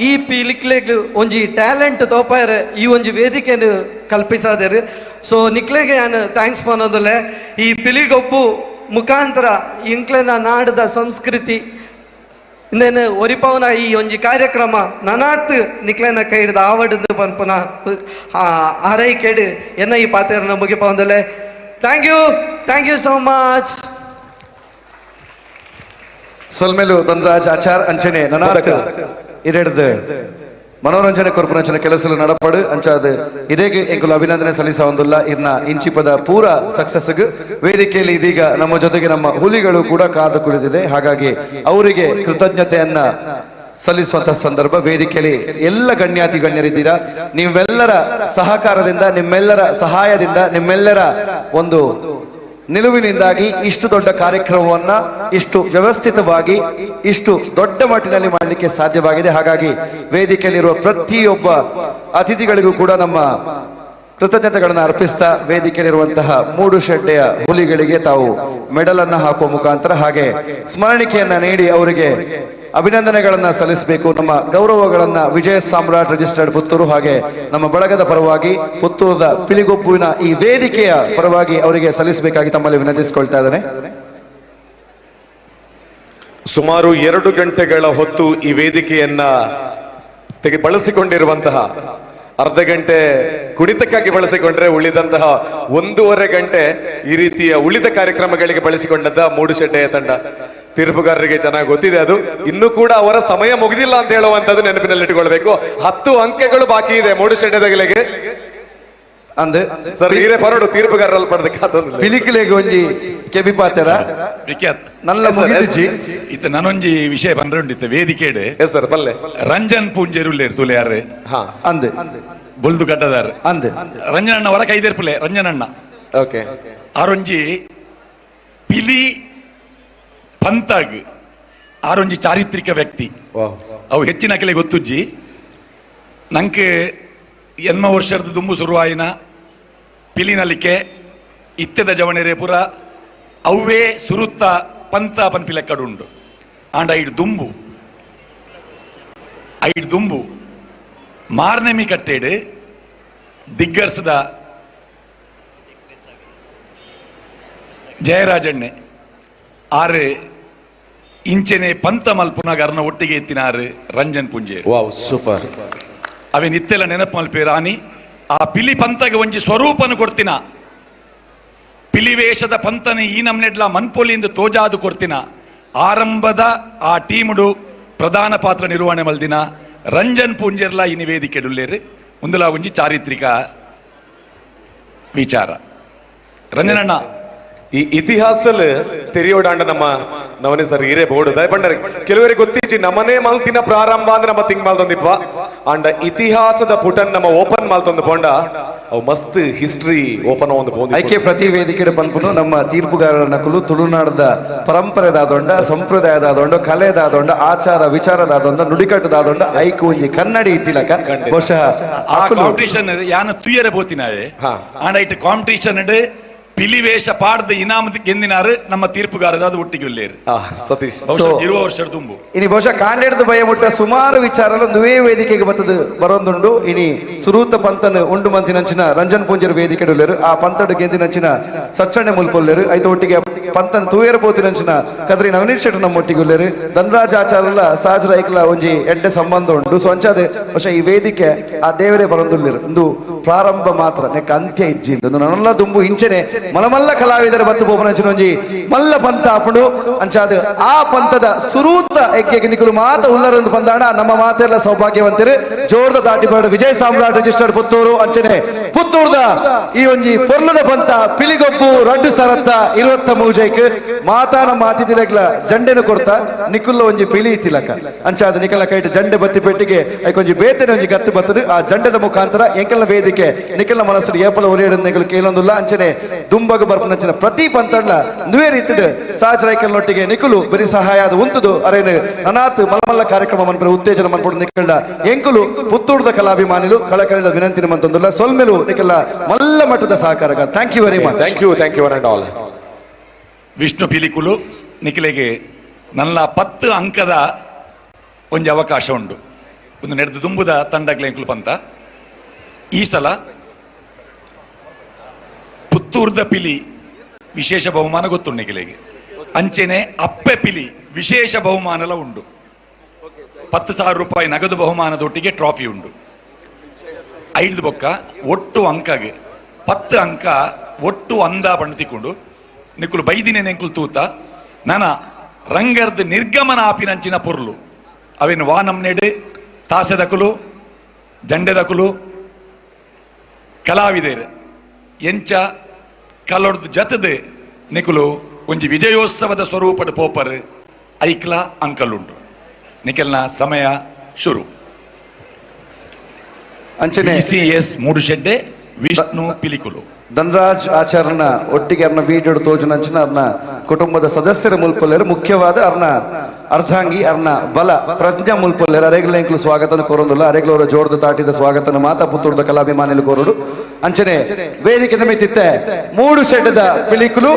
ಈ ಪಿಲಿಕ್ಲೆಗ್ ಒಂಜಿ ಟ್ಯಾಲೆಂಟ್ ತೋಪಾಯರೆ ಈ ಒಂಜಿ ವೇದಿಕೆಯನ್ನು ಕಲ್ಪಿಸಾದೇರು. ಸೊ ನಿಕ್ಲೆಗೆ ಯಾನ್ thanks ಪನೊಂದುಲ್ಲೆ. ಈ ಪಿಲಿಗೊಬ್ಬು ಮುಖಾಂತರ ಇಂಕ್ಲೆನ ನಾಡದ ಸಂಸ್ಕೃತಿ ಇಂದೇನು ಒರಿಪವನ ಈ ಒಂಜಿ ಕಾರ್ಯಕ್ರಮ ನನಾತ್ ನಿಕ್ಲೆನ ಕೈಡ್ದ ಆವಡದು ಪನ್ಪುನ ಆರೈಕೆಡ್ ಎನ್ನ ಈ ಪಾತೆರನ ಮುಗಿಪವಂದುಲ್ಲೆ. Thank you, thank you so much. ಸೊಲ್ಮೆಲು ಧನರಾಜ್ ಆಚಾರ್ ಅಂಚನೆ ನನಾತ್ ಇರೆಡ್ದು ಮನೋರಂಜನೆ ಕೊರ್ಪುನಂಚನೆ ಕೆಲಸಲು ನಡಪಡು ಅಂಚಾದ ಇದೇಗೆ ಎಂಕುಲು ಅಭಿನಂದನೆ ಸಲ್ಲಿಸವಂದುಲ್ಲ ಇರ್ನ ಇಂಚಿಪದ ಪೂರ ಸಕ್ಸಸ್ ವೇದಿಕೆಯಲ್ಲಿ ಇದೀಗ ನಮ್ಮ ಜೊತೆಗೆ ನಮ್ಮ ಹುಲಿಗಳು ಕೂಡ ಕಾದು ಕುಳಿತಿದೆ. ಹಾಗಾಗಿ ಅವರಿಗೆ ಕೃತಜ್ಞತೆಯನ್ನ ಸಲ್ಲಿಸುವಂತಹ ಸಂದರ್ಭ. ವೇದಿಕೆಯಲ್ಲಿ ಎಲ್ಲ ಗಣ್ಯಾತಿ ಗಣ್ಯರಿದ್ದೀರಾ. ನೀವೆಲ್ಲರ ಸಹಕಾರದಿಂದ, ನಿಮ್ಮೆಲ್ಲರ ಸಹಾಯದಿಂದ, ನಿಮ್ಮೆಲ್ಲರ ಒಂದು ನಿಲುವಿನಿಂದಾಗಿ ಇಷ್ಟು ದೊಡ್ಡ ಕಾರ್ಯಕ್ರಮವನ್ನ ಇಷ್ಟು ವ್ಯವಸ್ಥಿತವಾಗಿ ಇಷ್ಟು ದೊಡ್ಡ ಮಟ್ಟಿನಲ್ಲಿ ಮಾಡಲಿಕ್ಕೆ ಸಾಧ್ಯವಾಗಿದೆ. ಹಾಗಾಗಿ ವೇದಿಕೆಯಲ್ಲಿರುವ ಪ್ರತಿಯೊಬ್ಬ ಅತಿಥಿಗಳಿಗೂ ಕೂಡ ನಮ್ಮ ಕೃತಜ್ಞತೆಗಳನ್ನು ಅರ್ಪಿಸ್ತಾ ವೇದಿಕೆಯಲ್ಲಿರುವಂತಹ ಮೂಡುಶೆಡ್ಡೆಯ ಹುಲಿಗಳಿಗೆ ತಾವು ಮೆಡಲ್ ಅನ್ನು ಹಾಕುವ ಮುಖಾಂತರ ಹಾಗೆ ಸ್ಮರಣಿಕೆಯನ್ನ ನೀಡಿ ಅವರಿಗೆ ಅಭಿನಂದನೆಗಳನ್ನ ಸಲ್ಲಿಸಬೇಕು. ನಮ್ಮ ಗೌರವಗಳನ್ನ ವಿಜಯ ಸಾಮ್ರಾಟ್ ರಿಜಿಸ್ಟರ್ಡ್ ಪುತ್ತೂರು ಹಾಗೆ ನಮ್ಮ ಬಳಗದ ಪರವಾಗಿ ಪುತ್ತೂರದ ಪಿಲಿಗೊಬ್ಬುವಿನ ಈ ವೇದಿಕೆಯ ಪರವಾಗಿ ಅವರಿಗೆ ಸಲ್ಲಿಸಬೇಕಾಗಿ ತಮ್ಮಲ್ಲಿ ವಿನಂತಿಸಿಕೊಳ್ತಾ ಇದ್ದೇನೆ. ಸುಮಾರು 2 ಗಂಟೆಗಳ ಹೊತ್ತು ಈ ವೇದಿಕೆಯನ್ನ ಬಳಸಿಕೊಂಡಿರುವಂತಹ, ಅರ್ಧ ಗಂಟೆ ಕುಣಿತಕ್ಕಾಗಿ ಬಳಸಿಕೊಂಡ್ರೆ ಉಳಿದಂತಹ 1.5 ಗಂಟೆ ಈ ರೀತಿಯ ಉಳಿದ ಕಾರ್ಯಕ್ರಮಗಳಿಗೆ ಬಳಸಿಕೊಂಡಂತಹ ಮೂಡುಶೆಡ್ಡೆಯ ತಂಡ. ತೀರ್ಪುಗಾರರಿಗೆ ಚೆನ್ನಾಗಿ ಗೊತ್ತಿದೆ ಅದು. ಇನ್ನೂ ಕೂಡ ಅವರ ಸಮಯ ಮುಗಿದಿಲ್ಲ ಅಂತ ಹೇಳುವಂತದ್ದು ನೆನಪಿನಲ್ಲಿಟ್ಟುಕೊಳ್ಬೇಕು. 10 ಅಂಕಗಳು ಬಾಕಿ ಇದೆ ಮೂಡುಶೆಡ್ಡೆದಗಳಿಗೆ. ಅಂದ್ ಸರ್ ಹೀರೆ ಪರಡು ತೀರ್ಪುಗಾರರಲ್ಲಿ ಪಡೆದಕ್ಕಾತಂದ್ರೆ ಪಿಲಿಕುಲೆಗೆ ಒಂಜಿ ಕೆಬಿ ಪಾತೆರ ವಿಖ್ಯಾತ್ ನಲ್ಲ ಮುಗಿದಿಜಿ. ಇತ್ತ ನಾನೊಂಜಿ ವಿಷಯ ಬಂದ್ರುಂಡಿತ್ತ ವೇದಿಕೆಡೆ. ಎಸ್ ಸರ್ ಪಲ್ಲೆ ರಂಜನ್ ಪೂಂಜೆರುಲ್ಲೇರು ತುಲೆ ಯಾರು ಅಂದ್ ಬೊಲ್ದು ಕಟ್ಟದಾರ ಅಂದ್ ರಂಜನ್ ಅಣ್ಣ ಹೊರ ಕೈದೇರ್ಪುಲೆ ರಂಜನ್ ಅಣ್ಣ. ಓಕೆ. ಆರೊಂಜಿ ಪಿಲಿ ಪಂತಾಗ್ ಆರೊಂಜಿ ಚಾರಿತ್ರಿಕ ವ್ಯಕ್ತಿ. ಅವು ಹೆಚ್ಚಿನ ಕೆಲೆ ಗೊತ್ತುಜ್ಜಿ. ನಂಗೆ ಎನ್ಮ ವರ್ಷದ ದುಂಬು ಶುರುವಾಯಿನ ಪಿಲಿನಲಿಕೆ ಇತ್ತೆದ ಜವಣೆರೆ ಪುರ ಅವೇ ಸುರುತ್ತ ಪಂತ ಪನ್ಪಿಲೆಕ್ಕಡುಂಡು. ಆಂಡ ಐಡ್ ದುಂಬು ಐಡ್ ದುಂಬು ಮಾರ್ನೆಮಿ ಕಟ್ಟೇಡು ದಿಗ್ಗರ್ಸದ ಜಯರಾಜಣ್ಣೆ ಆರು ಇಂಚೆನೆ ಪಂತ ಮಲ್ಪುನಾಗ ಅರ್ನ ಒಟ್ಟಿಗೆ ಎತ್ತಿನಾರು ರಂಜನ್ ಪುಂಜೆ. Wow, super. ಅವೆ ನಿತ್ತೆಲ್ಲ ನೆನಪು ಮಲ್ಪೆ ರಾಣಿ ಆ ಪಿಲಿ ಪಂತಗೆ ಒಂಜಿ ಸ್ವರೂಪನು ಕೊಡ್ತಿನ, ಪಿಲಿ ವೇಷದ ಪಂತನ ಈ ನಮ್ನೆಡ್ಲ ಮನ್ಪೊಲಿಯಿಂದ ತೋಜಾದು ಕೊಡ್ತಿನ. ಆರಂಭದ ಆ ಟೀಮುಡು ಪ್ರಧಾನ ಪಾತ್ರ ನಿರ್ವಹಣೆ ಮಲ್ದಿನ ರಂಜನ್ ಪೂಂಜೆರ್ಲ ಈ ವೇದಿಕೆಡುಲ್ಲೇರು. ಒಂದುಲ ಒಂಜಿ ಚಾರಿತ್ರಿಕ ವಿಚಾರ ರಂಜನಣ್ಣ. ಈ ಇತಿಹಾಸಲ್ ತೆರಿಯೋಡಾಂಡ ನಮ್ಮ ನವನೇ ಸರ್ ಹಿರೇ ಬೋರ್ಡ್ ದಯಪಂಡರೆ ಕೆಲವರಿಗೆ ಗೊತ್ತೀಚಿ ನಮ್ಮನೇ ಮಲ್ತಿನ ಪ್ರಾರಂಭ ಅಂದ್ರೆ ನಮ್ಮ ತಿಂಗ್ ಮಾಲ್ತೊಂದಿಪ್ಪ. ಅಂಡ ಇತಿಹಾಸದ ಪುಟನ್ ನಮ್ಮ ಓಪನ್ ಮಾಲ್ತೊಂದು ಪೋಂಡ ಅವು ಮಸ್ತ್ ಹಿಸ್ಟ್ರಿ ಓಪನ್ ಒಂದು ಪೋಂದು. ಐಕೆ ಪ್ರತಿ ವೇದಿಕೆ ಪನ್ಪುನು ನಮ್ಮ ತೀರ್ಪುಗಾರರ ನಕಲು ತುಳುನಾಡದ ಪರಂಪರೆದಾದೊಂಡ, ಸಂಪ್ರದಾಯದಾದೊಂಡ, ಕಲೆದಾದೊಂಡ, ಆಚಾರ ವಿಚಾರದಾದೊಂಡ, ನುಡಿಕಟ್ಟುದಾದೊಂಡ ಐಕು ಒಂಜಿ ಕನ್ನಡಿ ಇತ್ತಿಲಕ ಬಹುಶಃ ಆ ಕಾಂಪಿಟಿಷನ್ ಯಾನ ತುಯ್ಯರೆ ಬೋತಿನಾವೆ. ಆಂಡ it competition ಪಿಲಿವೇಶ ಪಾಡ್ದ ಇನಾಮದ ಗೆಂದಿನಾರು ನಮ್ಮ ತೀರ್ಪುಗಾರರು ಅದು ಒಟ್ಟಿಗೆ ಉಲ್ಲೇರು. ಸತೀಶ್. ಬಹುಶಃ ಇರುವ ವರ್ಷ ತುಂಬು ಇನಿ ಬಹುಶಃ ಕಾಂಡೆಡ್ದು ಭಯ ಮುಟ್ಟ ಸುಮಾರು ವಿಚಾರಲು ನುವೇ ವೇದಿಕೆಗೆ ಬತ್ತದು ಬರೋದುಂಡು. ಇನಿ ಸುರೂತ ಪಂತನ್ ಉಂಡು ಮಂತಿನಂಚಿನ ರಂಜನ್ ಪೂಂಜರ್ ವೇದಿಕೆ ಉಲ್ಲೇರು. ಆ ಪಂತಡು ಗೆಂದಿನಂಚಿನ ಸಚ್ಚಣ್ಣೆ ಮುಲ್ಪೊಲ್ಲೇರು. ಐತ ಒಟ್ಟಿಗೆ ಪಂತನ್ ತೂಯರ ಪೋತಿನಂಚಿನ ಕದ್ರಿ ನವನೀಶ್ ಶೆಟ್ಟರ್ ನಮ್ಮ ಒಟ್ಟಿಗೆ ಉಲ್ಲೇರು. ಧನರಾಜ್ ಆಚಾರಲ್ಲ ಸಹಜ ರೈಕ್ಲ ಒಂಜಿ ಎಡ್ಡೆ ಸಂಬಂಧ ಉಂಡು. ಸೊ ಅಂಚಾದೆ ಬಹುಶಃ ಈ ವೇದಿಕೆ ಆ ದೇವರೇ ಬರೋದುಲ್ಲೇರು. ಒಂದು ಪ್ರಾರಂಭ ಮಾತ್ರ ನೆಕ್ ಅಂತ್ಯ ಇಜ್ಜಿ. ನನ್ನೆಲ್ಲ ದುಂಬು ಇಂಚೆನೆ ಮಲಮಲ್ಲ ಕಲಾವಿದರ ಬತ್ತು ಪೋಪನಂಚಿನ ಒಂಜಿ ಮಲ್ಲ ಪಂತ ಆಪುಂಡು. ಅಂಚಾದ ಆ ಪಂತದ ಸುರೂತ ಎಗ್ಗೆಗೆ ನಿಕುಲು ಮಾತ ಉಲ್ಲರಂದು ಬಂದಾಣ ನಮ್ಮ ಮಾತೆಲ್ಲ ಸೌಭಾಗ್ಯವಂತರು. ಜೋರ್ದ ದಾಟಿ ಬರಡು ವಿಜಯ ಸಾಮ್ರಾಟ್ ರಿಜಿಸ್ಟರ್ಡ್ ಪುತ್ತೂರು ಅಂಚನೆ ಪುತ್ತೂರ್ದ ಈ ಒಂಜಿ ಪೊರ್ಲದ ಪಂತ ಪಿಲಿಗೊಪ್ಪು ರಡ್ಡು ಸರತ್ತ 23 ಮಾತಾ ನಮ್ಮ ಅತಿಥಿಲೆಗ್ಲ ಜಂಡೆನು ಕೊಡ್ತಾ ನಿಕುಲ್ಲ ಒಂಜಿ ಪಿಲಿ ಇತ್ತಿಲಕ ಅಂಚಾದ ನಿಕಲ ಕೈಟ್ ಜಂಡೆ ಬತ್ತಿ ಪೆಟ್ಟಿಗೆ ಐಕೊಂಜಿ ಬೇತನೆ ಒಂಜಿ ಗತ್ತು ಬತ್ತದು. ಆ ಜಂಡೆದ ಮುಖಾಂತರ ಎಂಕಲ್ನ ವೇದಿಕೆ ನಿಕಲ್ನ ಮನಸ್ಸು ಏಪಲ ಒರಿಯಡು ನಿಕಲ್ ಕೇಳೊಂದುಲ್ಲ. ಅಂಚನೆ ದುಂಬಗ ಬರ್ಪನಂಚಿನ ಪ್ರತಿ ಪಂತಡ್ಲ ನುವೇ ರೀತಿಡ್ ಸಹಜ ನಿಕುಲು ಬರಿ ಸಹಾಯ ಅದು ಉಂತುದು ಅರೇನು ಅನಾಥ್ ಮಲಮಲ್ಲ ಕಾರ್ಯಕ್ರಮ ಮನ್ಪುರ ಉತ್ತೇಜನ ಮನ್ಪುಡು ನಿಕಲ್ಡ ಎಂಕುಲು ಪುತ್ತೂರ್ದ ಕಲಾಭಿಮಾನಿಲು ಕಳಕಳಿದ ವಿನಂತಿನ ಮಂತೊಂದುಲ್ಲ. ಸೊಲ್ಮೆಲು ನಿಕಲ್ಲ ಮಲ್ಲ ಮಟ್ಟದ ಸಹಕಾರ. Thank you very much. Thank you, thank you one and all. Vishnu Pilikulu ನಿಖಿಲೆಗೆ ನನ್ನ 10 ಅಂಕದ ಒಂಜಿ ಅವಕಾಶ ಉಂಡು. ಒಂದು ನೆಡ್ದು ದುಂಬುದ ತಂಡಗ್ಲೆ ಎಂಕುಲು ಪಂತ ಈ ಸಲ ಪುತ್ತೂರ್ದ ಪಿಲಿ ವಿಶೇಷ ಬಹುಮಾನ ಗೊತ್ತುಂಡು ನಿಖಿಲೆಗೆ. ಅಂಚೆನೆ ಅಪ್ಪೆ ಪಿಲಿ ವಿಶೇಷ ಬಹುಮಾನಲ ಉಂಡು. 10,000 ರೂಪಾಯಿ ನಗದು ಬಹುಮಾನದೊಟ್ಟಿಗೆ ಟ್ರಾಫಿ ಉಂಡು. 5 ಬೊಕ್ಕ ಒಟ್ಟು ಅಂಕಗೆ 10 ಅಂಕ ಒಟ್ಟು ಅಂದ ಬಣ್ಣ ತಿಕ್ಕೊಂಡು ನಿಕ್ಕುಲು ಬೈದಿನ ನೆಂಕುಲು ತೂತ ನನ ರಂಗರ್ದ ನಿರ್ಗಮನ ಆಪಿನಂಚಿನ ಪೊರ್ಲು ಅವೇನು ವಾನಂನೆಡೆ ತಾಸೆದಕುಲು ಜಂಡೆದಕುಲು ಕಲಾವಿದೇರು ಎಂಚ ಕಲೊಡ್ದು ಜತದೆ ನಿಕುಲು ಒಂಜಿ ವಿಜಯೋತ್ಸವದ ಸ್ವರೂಪದ ಪೋಪರ್ ಐಕ್ಲ ಅಂಕಲುಂಡು. ನಿಖಲ್ನ ಸಮಯ ಶುರು. ಅಂಚನೆ ಸಿ ಎಸ್ ಮೂಡುಶೆಡ್ಡೆ ವಿಷ್ಣು ಪಿಲಿಕುಲು. Dhanraj ಆಚಾರ್ಯನ ಒಟ್ಟಿಗೆ ಅರ್ನ ವಿಡಿಯೋ ತೋಜುನಂಚಿನ ಅರ್ನ ಕುಟುಂಬದ ಸದಸ್ಯರ ಮುಲ್ಪೊಲ್ಲೆರ್, ಮುಖ್ಯವಾದ ಅರ್ನ ಅರ್ಧಾಂಗಿ ಅರ್ನ ಬಲ ಪ್ರಜ್ಞಾ ಮುಲ್ಪೊಲ್ಲೆರ್. ಅರೆಗ್ಲ ಎಂಕ್ಲು ಸ್ವಾಗತನ ಕೋರೊಂದುಲ್ಲ. ಅರೆಗ್ಲವರ ಜೋರ್ದ ತಾಟಿದ ಸ್ವಾಗತನ ಮಾತಾ ಪುತ್ತೂರ್ದ ಕಲಾಭಿಮಾನಿಲು ಕೋರೊಡು. ಅಂಚನೆ ವೇದಿಕೆ ಮಿತ್ತಿತ್ತೆ ಮೂಡು ಸೆಡ್ದ ಪಿಲಿಕುಲು.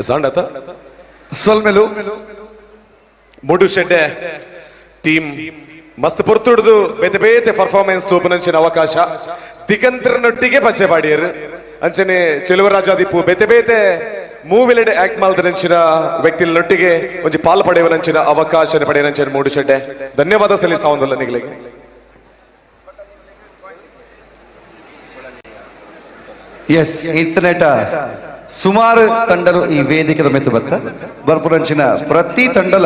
ಸಾಂಡತ ಸೊಲ್ಮೆಲು ಮೂಡುಶೆಡ್ಡೆ ಟೀಮ್ ಮಸ್ತ್ ಪೊರ್ತುಡ್ದು ಬೇತೆ ಬೇತೆ ಪರ್ಫಾರ್ಮೆನ್ಸ್ ತೂಪುನಂಚಿನ ಅವಕಾಶ ದಿಗಂತರನೊಟ್ಟಿಗೆ ಪಚ್ಚೆ ಪಾಡಿಯರು. ಅಂಚನೆ ಚೆಲುವರಾಜಾದಿಪ್ಪು ಬೇತೆ ಬೇತೆ ಮೂವಿಲೆಡ್ ಆಕ್ಟ್ ಮಾಲ್ದನಂಚಿನ ವ್ಯಕ್ತಿಲೊಟ್ಟಿಗೆ ಒಂಜಿ ಪಾಲ್ ಪಡೆಯುವನಂಚಿನ ಅವಕಾಶ ಪಡೆಯನಂಚಿನ ಮೂಡುಶೆಡ್ಡೆ ಧನ್ಯವಾದ ಸಲ್ಲಿಸಾವಂದಲ್ಲ ನಿಗಳಿಗೆ. ಎಸ್, ಇಂಟರ್ನೆಟ್ ಸುಮಾರು ತಂಡಲು ಈ ವೇದಿಕೆದ ಮೆತ್ತು ಬತ್ತ ಬರ್ಪುರಂಚಿನ ಪ್ರತಿ ತಂಡಲ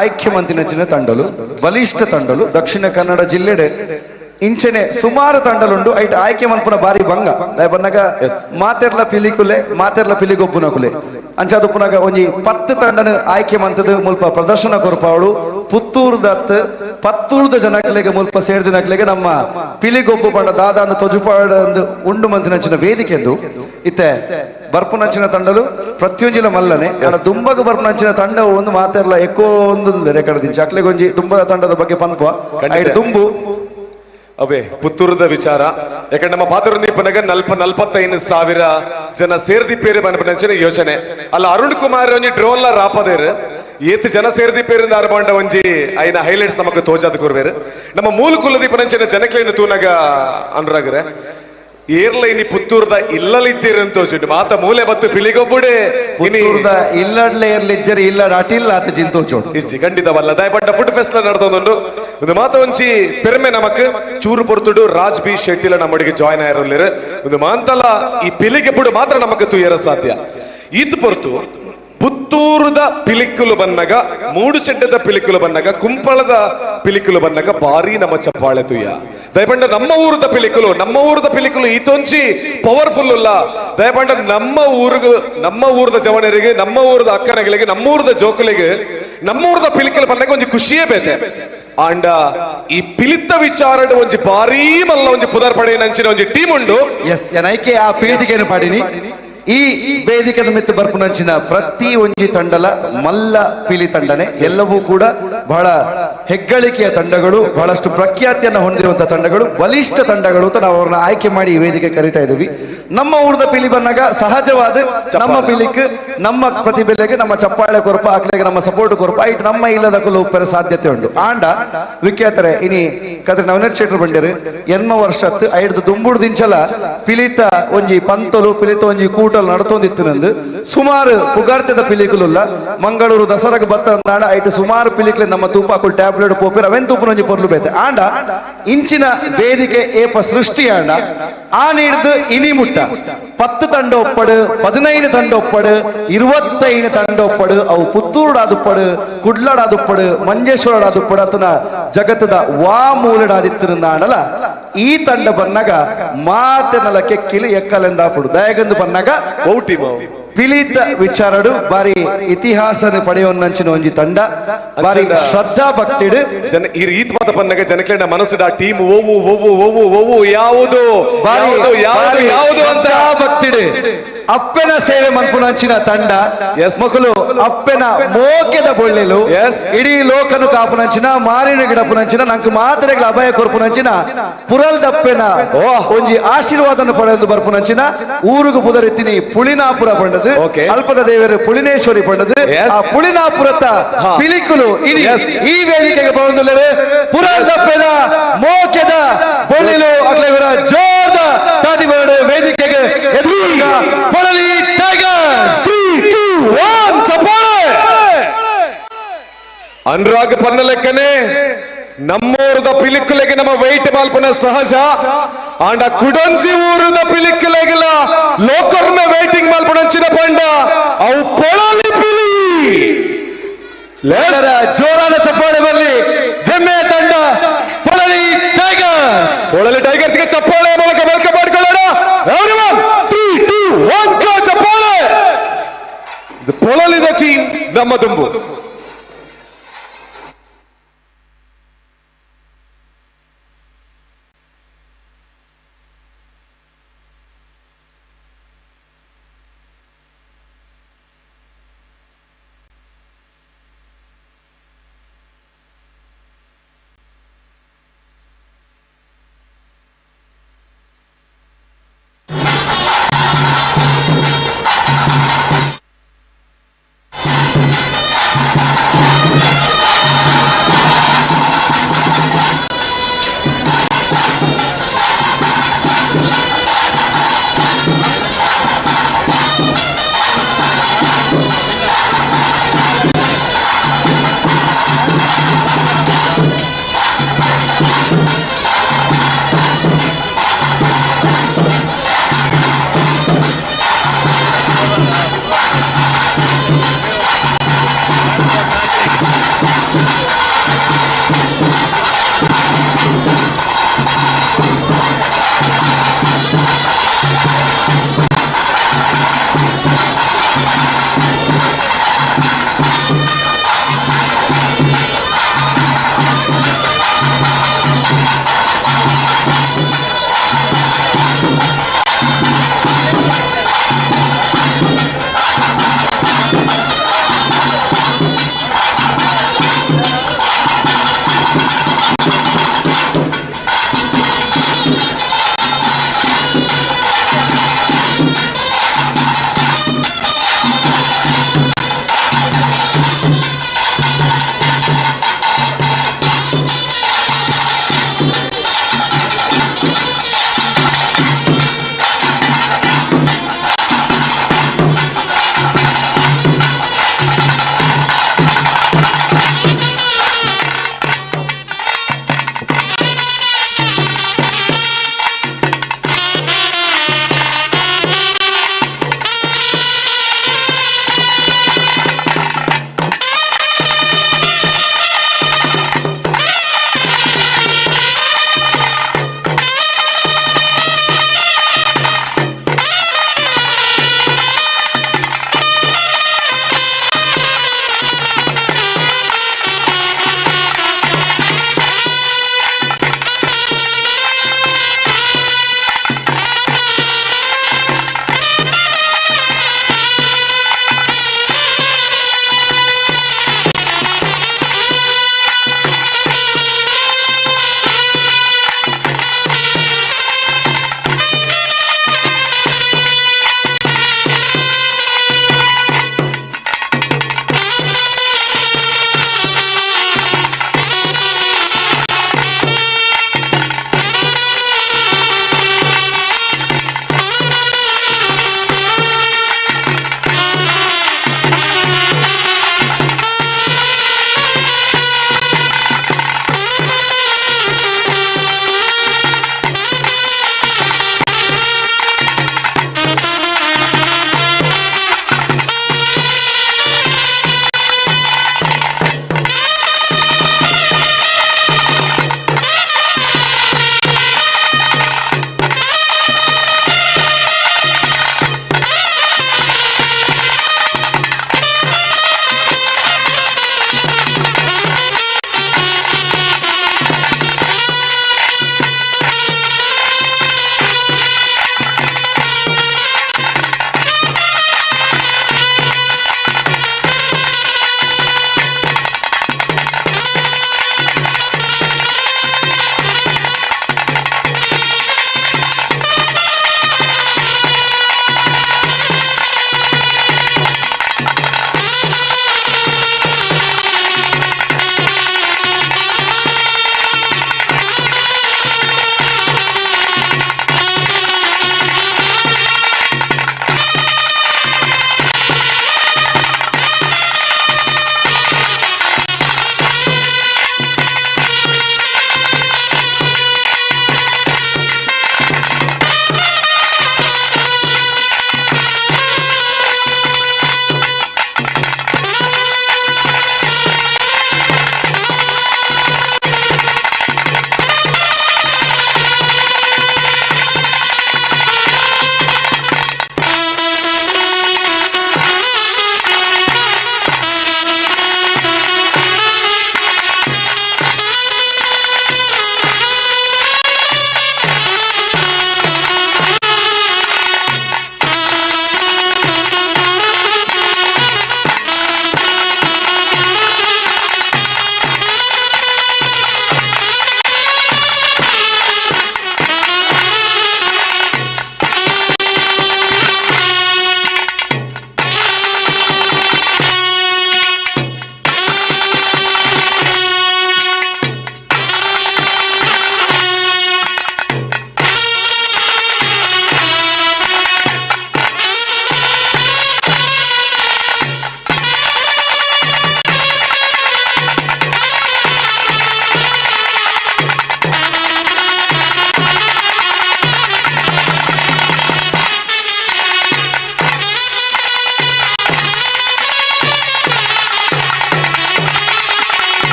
ಆಯ್ಕೆ ಮಂತಿನಂಚಿನ ತಂಡಲು ಬಲಿಷ್ಠ ತಂಡಲು ದಕ್ಷಿಣ ಕನ್ನಡ ಜಿಲ್ಲೆಡೆ ಇಂಚನೆ ಸುಮಾರು ತಂಡಲುಂಡು. ಐಟ್ ಆಯ್ಕೆ ಮನ್ಪುನ ಬಾರಿ ಭಂಗ ಬಂದಾಗ ಮಾತೆರ್ಲ ಪಿಲಿಕುಲೆ ಮಾತೆರ್ಲ ಪಿಲಿಗೊಬ್ಬುನಕುಲೆ ಅಂಚಾದುಪ್ಪುನಾಗ ಒಂಜಿ 10 ತಂಡನ ಆಯ್ಕೆ ಮಂತದ ಮುಲ್ಪ ಪ್ರದರ್ಶನ ಕೊರ್ಪಾವಳು. ಪುತ್ತೂರ್ದತ್ ಪತ್ತೂರ್ದ ಜನಕ್ಲೆಗೆ ಮುಲ್ಪ ಸೇರ್ದಿನಕ್ಲೆಗೆ ನಮ್ಮ ಪಿಲಿಗೊಬ್ಬು ಪಂಡ ದಾದ ಅಂದ್ ತೊಜುಪಾಡ ಉಂಡು ಮಂತಿನಂಚಿನ ವೇದಿಕೆಂದು ಇತ್ತೆ ಬರ್ಪುನಂಚಿನ ತಂಡಲು ಪ್ರತಿಯೊಂಜಿಲ ಮಲ್ಲನೆ ದುಂಬಗ ಬರ್ಪುನಂಚಿನ ತಂಡ ಒಂದು ಮಾತೆರ್ಲ ಎಕ್ಕೋ ಒಂದು ರೆಕಾರ್ಡ್ ದಿಂಚ ಅಕ್ಲೆಗೊಂಜಿ ದುಂಬದ ತಂಡದ ಬಗ್ಗೆ ಪನ್ಪ ಐಟ್ ದುಂಬು ಅವೇ ಪುತ್ತೂರದ ವಿಚಾರ. ಯಾಕಂದ್ರೆ ನಮ್ಮ ಪಾತ್ರದೀಪನಗ 45,000 ಜನ ಸೇರ್ದಿಪ್ಪೇರು ಬನಪನಂಚಿನ ಯೋಚನೆ ಅಲ್ಲ. ಅರುಣ್ ಕುಮಾರ್ ಒಂಜಿ ಡ್ರೋನ್ ಲ ರಾಪದೇರು ಏತ್ ಜನ ಸೇರ್ದಿಪ್ಪೇರು ಅರ್ಬಾಂಡ ಒಂಜಿ ಐನ ಹೈಲೈಟ್ಸ್ ನಮಕ್ ತೋಜಾದ ಕೂರ್ವೇರು. ನಮ್ಮ ಮೂಲ ಕುಲದೀಪನಂಚಿನ ಜನಕ್ಲೇನು ತೂನಗ ಅನುರಾಗ್ರೆ ಏರ್ಲೈನಿ ಪುತ್ತೂರ್ದ ಇಲ್ಲಲಿಜ್ಜೇರು ಅಂತ ತೋಜುಂಡು ಮಾತ ಮೂಲೆ ಬತ್ತು ಪಿಲಿಗೊಬ್ಬುಡೆ ಪುತ್ತೂರ್ದ ಇಲ್ಲಡ್ಲೆ ಏರ್ಲಿಜ್ಜರಿ ಇಲ್ಲಡ ಅಟಿಲ್ಲ ಆತ ಜಿಂತೋಚೋಡು ಇಜ್ಜಿ ಖಂಡಿತವಲ್ಲ. ದಯಪಟ್ಟ ಫುಡ್ ಫೆಸ್ಟ್ ನಡ್ತೊಂದುಂಡು ಒಂದು ಮಾತ ಒಂಜಿ ಪೆರ್ಮೆ ನಮಕ್ ಚೂರು ಪೊರ್ತುಡು ರಾಜ್ ಬಿ ಶೆಟ್ಟಿಲ ನಮ್ಮೊಡಿಗೆ ಜಾಯ್ನ್ ಆಯಿರಲ್ಲಿರು. ಒಂದು ಮಾಂತಲ ಈ ಪಿಲಿಗೆಬ್ಬುಡು ಮಾತ್ರ ನಮಕ್ ತುಯ್ಯರ ಸಾಧ್ಯ. ಈತ್ ಪೊರ್ತು ಪುತ್ತೂರುದ ಪಿಲಿಕ್ಕುಲು ಬನ್ನಗ, ಮೂಡುಚೆಡ್ಡದ ಪಿಲಿಕ್ಕುಲು ಬನ್ನಗ, ಕುಂಪಳದ ಪಿಲಿಕ್ಕುಲು ಬನ್ನಗ ಭಾರಿ ನಮ್ಮ ಚಪ್ಪಾಳೆ ತುಯ್ಯ. ದಯಪಂಡ ನಮ್ಮ ಊರದ ಪಿಲಿಕ್ಕುಲು, ನಮ್ಮ ಊರದ ಪಿಲಿಕ್ಕುಲು ಈತೊಂಚಿ ಪವರ್ಫುಲ್ ಉಲ್ಲ. ದಯಪಂಡ ನಮ್ಮ ಊರಿಗೆ, ನಮ್ಮ ಊರದ ಜವನರಿಗೆ, ನಮ್ಮ ಊರದ ಅಕ್ಕನಗಳಿಗೆ, ನಮ್ಮ ಊರದ ಜೋಕುಲಿಗೆ ನಮ್ಮ ಊರದ ಪಿಲಿಕ್ಕುಲು ಬನ್ನಗ ಒಂಜಿ ಖುಷಿಯೇ ಬೇತೆ. ಆಂಡ ಈ ಪಿಲಿತ್ತ ವಿಚಾರಡ್ ಒಂಜಿ ಭಾರೀ ಮಲ್ಲ ಒಂಜಿ ಪುದರ್ ಪಡೆಯನಂಚಿನ ಒಂಜಿ ಟೀಮ್ ಉಂಡು. ಎಸ್, ಎನೈಕೆ ಆ ಪೀಳಿಗೆಯನ್ನು ಪಾಡಿನಿ. ಈ ವೇದಿಕೆದ ಮಿತ್ತು ಬರ್ಪುನಂಚಿನ ಪ್ರತಿ ಒಂಜಿ ತಂಡಲ ಮಲ್ಲ ಪಿಲಿ ತಂಡನೆ ಎಲ್ಲವೂ ಕೂಡ ಬಹಳ ಹೆಗ್ಗಳಿಕೆಯ ತಂಡಗಳು, ಬಹಳಷ್ಟು ಪ್ರಖ್ಯಾತಿಯನ್ನು ಹೊಂದಿರುವಂತಹ ತಂಡಗಳು, ಬಲಿಷ್ಠ ತಂಡಗಳು ಅಂತ ನಾವು ಅವ್ರನ್ನ ಆಯ್ಕೆ ಮಾಡಿ ಈ ವೇದಿಕೆ ಕರಿತಾ ಇದ್ದೀವಿ. ನಮ್ಮ ಊರದ ಪಿಲಿ ಬಂದಾಗ ಸಹಜವಾದ ನಮ್ಮ ಪಿಲಿಕ್ ನಮ್ಮ ಪ್ರತಿಭೆಲೆಗೆ ನಮ್ಮ ಚಪ್ಪಾಳೆ ಕೊರಪ, ಆಕಲೆಗೆ ನಮ್ಮ ಸಪೋರ್ಟ್ ಕೊರಪ, ಐಟ್ ನಮ್ಮ ಇಲ್ಲದ ಕುಲು ಸಾಧ್ಯತೆ ಉಂಟು. ಆಂಡ ವಿಖ್ಯಾತರೆ ಇನಿ ಕದ್ರೆ ನವನರ್ ಶೆಟ್ರು ಬಂಡಿರು ಎನ್ಮ ವರ್ಷತ್ ಐಡ್ದು ದುಂಬುಡು ದಿಂಚಲ ಪಿಲಿತ ಒಂಜಿ ಪಂತಲು ಪಿಲಿತ ಒಂಜಿ ಕೂಟಲು ನಡತೊಂದಿತ್ತು ನಂದು ಸುಮಾರು ಪುಗಾರ್ತೆದ ಪಿಲಿಕುಲುಲ್ಲ. ಮಂಗಳೂರು ದಸರಾಗ ಬತ್ತ ಐಟ್ ಸುಮಾರು ಪಿಲಿಕ್ಲೆ ನಮ್ಮ ತೂಪಾಕುಲ್ ಟ್ಯಾಬ್ಲೆಟ್ ಪೋಪೆರ್ ಅವೆನ್ ತೂಪುನೊಂಜಿ ಪೊರ್ಲು ಬೇತೆ. ಆಂಡ ಇಂಚಿನ ವೇದಿಕೆ ಏಪ ಸೃಷ್ಟಿ ಆಂಡ ಆ ನೀಡ್ದು ಇನಿ ಮುಟ್ಟ 10 ತಂಡ ಒಪ್ಪಡು, 15 ತಂಡ ಒಪ್ಪಡು, 25 ತಂಡ ಒಪ್ಪಡು, ಅವು ಪುತ್ತೂರುಡಾದುಪ್ಪಡು, ಕುಡ್ಲಡಾದುಪ್ಪಡು, ಮಂಜೇಶ್ವರಡಾದುಪ್ಪಡು, ಅತನ ಜಗತ್ತದ ವಾ ಮೂಲೆಡಾದಿತ್ತಿರುಂದಾಂಡಲ ಈ ತಂಡ ಬನ್ನಾಗ ಮಾತೆನಲ ಕೆಕ್ಕಿಲಿ ಎಕ್ಕಲೆಂದಾಪುಡು. ದಯಗಂದು ಬನ್ನಾಗ ಪಿಲಿತ ವಿಚಾರಡು ಬಾರಿ ಇತಿಹಾಸನ ಪಡೆಯುವನ್ನಂಚಿನ ಒಂಜಿ ತಂಡ, ಬಾರಿ ಶ್ರದ್ಧಾ ಭಕ್ತಿಡು. ಜನ ಈ ರೀತಿ ಮಾತ ಪನ್ನಗ ಜನಕ್ಲೆನ ಮನಸ್ಸುಡ ಟೀಮ್ ಓವು ಓವು ಓವು ಓವು ಯಾವುದು ಬಾರಿ ಯಾವುದು ಯಾವುದು ಯಾವುದು ಅಂತ ಶ್ರದ್ಧಾ ಭಕ್ತಿಡು ಅಪ್ಪೆನ ಸೇವೆ ಮನ್ಪುನಂಚಿನ ತಂಡ. ಮಕ್ಕಳು ಅಪ್ಪೆನ ಮೋಕೆದ ಬೊಳ್ಳೆಲು, ಇಡೀ ಲೋಕನು ಕಾಪುನಂಚಿನ, ಮಾರಿನ ಗಿಡಪುನಂಚಿನ, ನಂಕ್ ಮಾತ್ರೆಗಳ ಅಭಯ ಕೊರ್ಪುನಂಚಿನ ಪುರಲ್ ದಪ್ಪೆನ ಒಂಜಿ ಆಶೀರ್ವಾದನ ಪಡೆದು ಬರ್ಪುನಂಚಿನ ಊರುಗು ಪುದರಿತ್ತಿನಿ ಪುಳಿನಾಪುರ ಪಂಡದು, ಅಲ್ಪದ ದೇವರು ಪುಳಿನೇಶ್ವರಿ ಪಂಡದು. ಆ ಪುಳಿನಾಪುರತ ಪಿಲಿಕುಲು ಇನಿ ಈ ವೇದಿಕೆಗೆ ಬರುವುದಿಲ್ಲವೇ ಪುರಲ್ ದಪ್ಪೆದ ಮೋಕೆದ ಬೊಳ್ಳೆಲು ಅಕ್ಲೆ ಇವರ ಜೋರ್ದ ತಾದಿ ಬರಡು ವೇದಿಕೆಗೆ ಎದುರುಗ ಪೊಳಲಿ ಟೈಗರ್ಸ್. 3 2 1 ಚಪ್ಪಾಳೆ. ಅನುರಾಗ್ ಪನ್ನ ಲೆಕ್ಕನೆ ನಮ್ಮೂರದ ಪಿಲಿಕ್ಕುಲೆಗೆ ನಮ್ಮ ವೈಟ್ ಮಾಲ್ಪನ ಸಹಜ. ಆಂಡ ಕುಡಂಜಿ ಊರದ ಪಿಲಿಕ್ಕುಲೆಗೆಲ ಲೋಕರ್ನ ವೈಟಿಂಗ್ ಮಾಲ್ಪನಂಚಿನ ಪಂಡ ಅವು ಪೊಳಲಿ ಪಿಲಿ. ಎಲ್ಲರ ಜೋರಾದ ಚಪ್ಪಾಳೆ ಬರಲಿ ಹೆಮ್ಮೆಯ ತಂಡ ಪೊಳಲಿ ಟೈಗರ್ಸ್. ಪೊಳಲಿ ಟೈಗರ್ಸ್ಗೆ ಚಪ್ಪಾಳೆ ಮೂಲಕ welcome ಮಾಡಿಕೊಳ್ಳೋಣ. ಎವ್ರಿವನ್ 3 2 1 ಗೋ ಚಪ್ಪಾಳೆ. ಇದು ಪೊಳಲಿದ ಟೀಮ್ ನಮ್ಮ ದುಂಬು.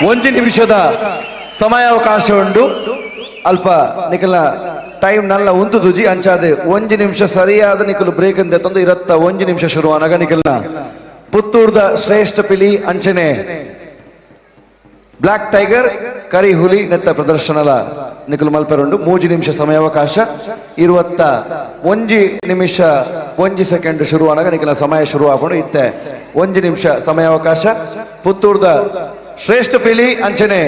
ಒಂಜಿ ನಿಮಿಷದ ಸಮಯಾವಕಾಶ ಉಂಡು. ಅಲ್ಪ ನಿಕಲ್ನ ಟೈಮ್ ನಲ್ಲ ಉಂತುದುಜಿ ಅಂಚಾದೆ ಒಂಜಿ ನಿಮಿಷ ಸರಿಯಾದ ನಿಕಲು ಬ್ರೇಕ್ ಅಂತ ತಂದು ಇರತ್ತ ಒಂಜಿ ನಿಮಿಷ ಶುರುವಾನಾಗ ನಿಕಲ್ನ ಪುತ್ತೂರ್ದ ಶ್ರೇಷ್ಠ ಪಿಲಿ ಅಂಚನೆ ಬ್ಲಾಕ್ ಟೈಗರ್ ಕರಿ ಹುಲಿ ನೆತ್ತ ಪ್ರದರ್ಶನಲ ನಿಕಲು ಮಲ್ಪೆರುಂಡು. 3 ನಿಮಿಷ ಸಮಯಾವಕಾಶ ಇರುವತ್ತ 1 ನಿಮಿಷ 1 ಸೆಕೆಂಡ್ ಶುರುವಾನಾಗ ನಿಕಲ ಸಮಯ ಶುರು ಆಕೊಂಡು ಇತ್ತೆ 1 ನಿಮಿಷ ಸಮಯಾವಕಾಶ. ಪುತ್ತೂರ್ದ ಶ್ರೇಷ್ಠ ಪಿಲಿ ಅಂಚನೆ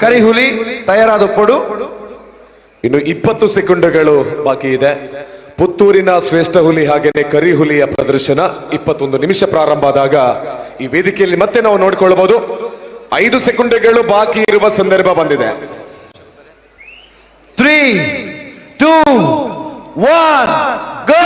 ಕರಿಹುಲಿ ತಯಾರಾದ ಪೊಡು. ಇನ್ನು 20 ಸೆಕೆಂಡ್ಗಳು ಬಾಕಿ ಇದೆ. ಪುತ್ತೂರಿನ ಶ್ರೇಷ್ಠ ಹುಲಿ ಹಾಗೇನೆ ಕರಿಹುಲಿಯ ಪ್ರದರ್ಶನ 21 ನಿಮಿಷ ಪ್ರಾರಂಭ ಆದಾಗ ಈ ವೇದಿಕೆಯಲ್ಲಿ ಮತ್ತೆ ನಾವು ನೋಡಿಕೊಳ್ಳಬಹುದು. 5 ಸೆಕೆಂಡ್ಗಳು ಬಾಕಿ ಇರುವ ಸಂದರ್ಭ ಬಂದಿದೆ. 3 2 1 ಗೋ.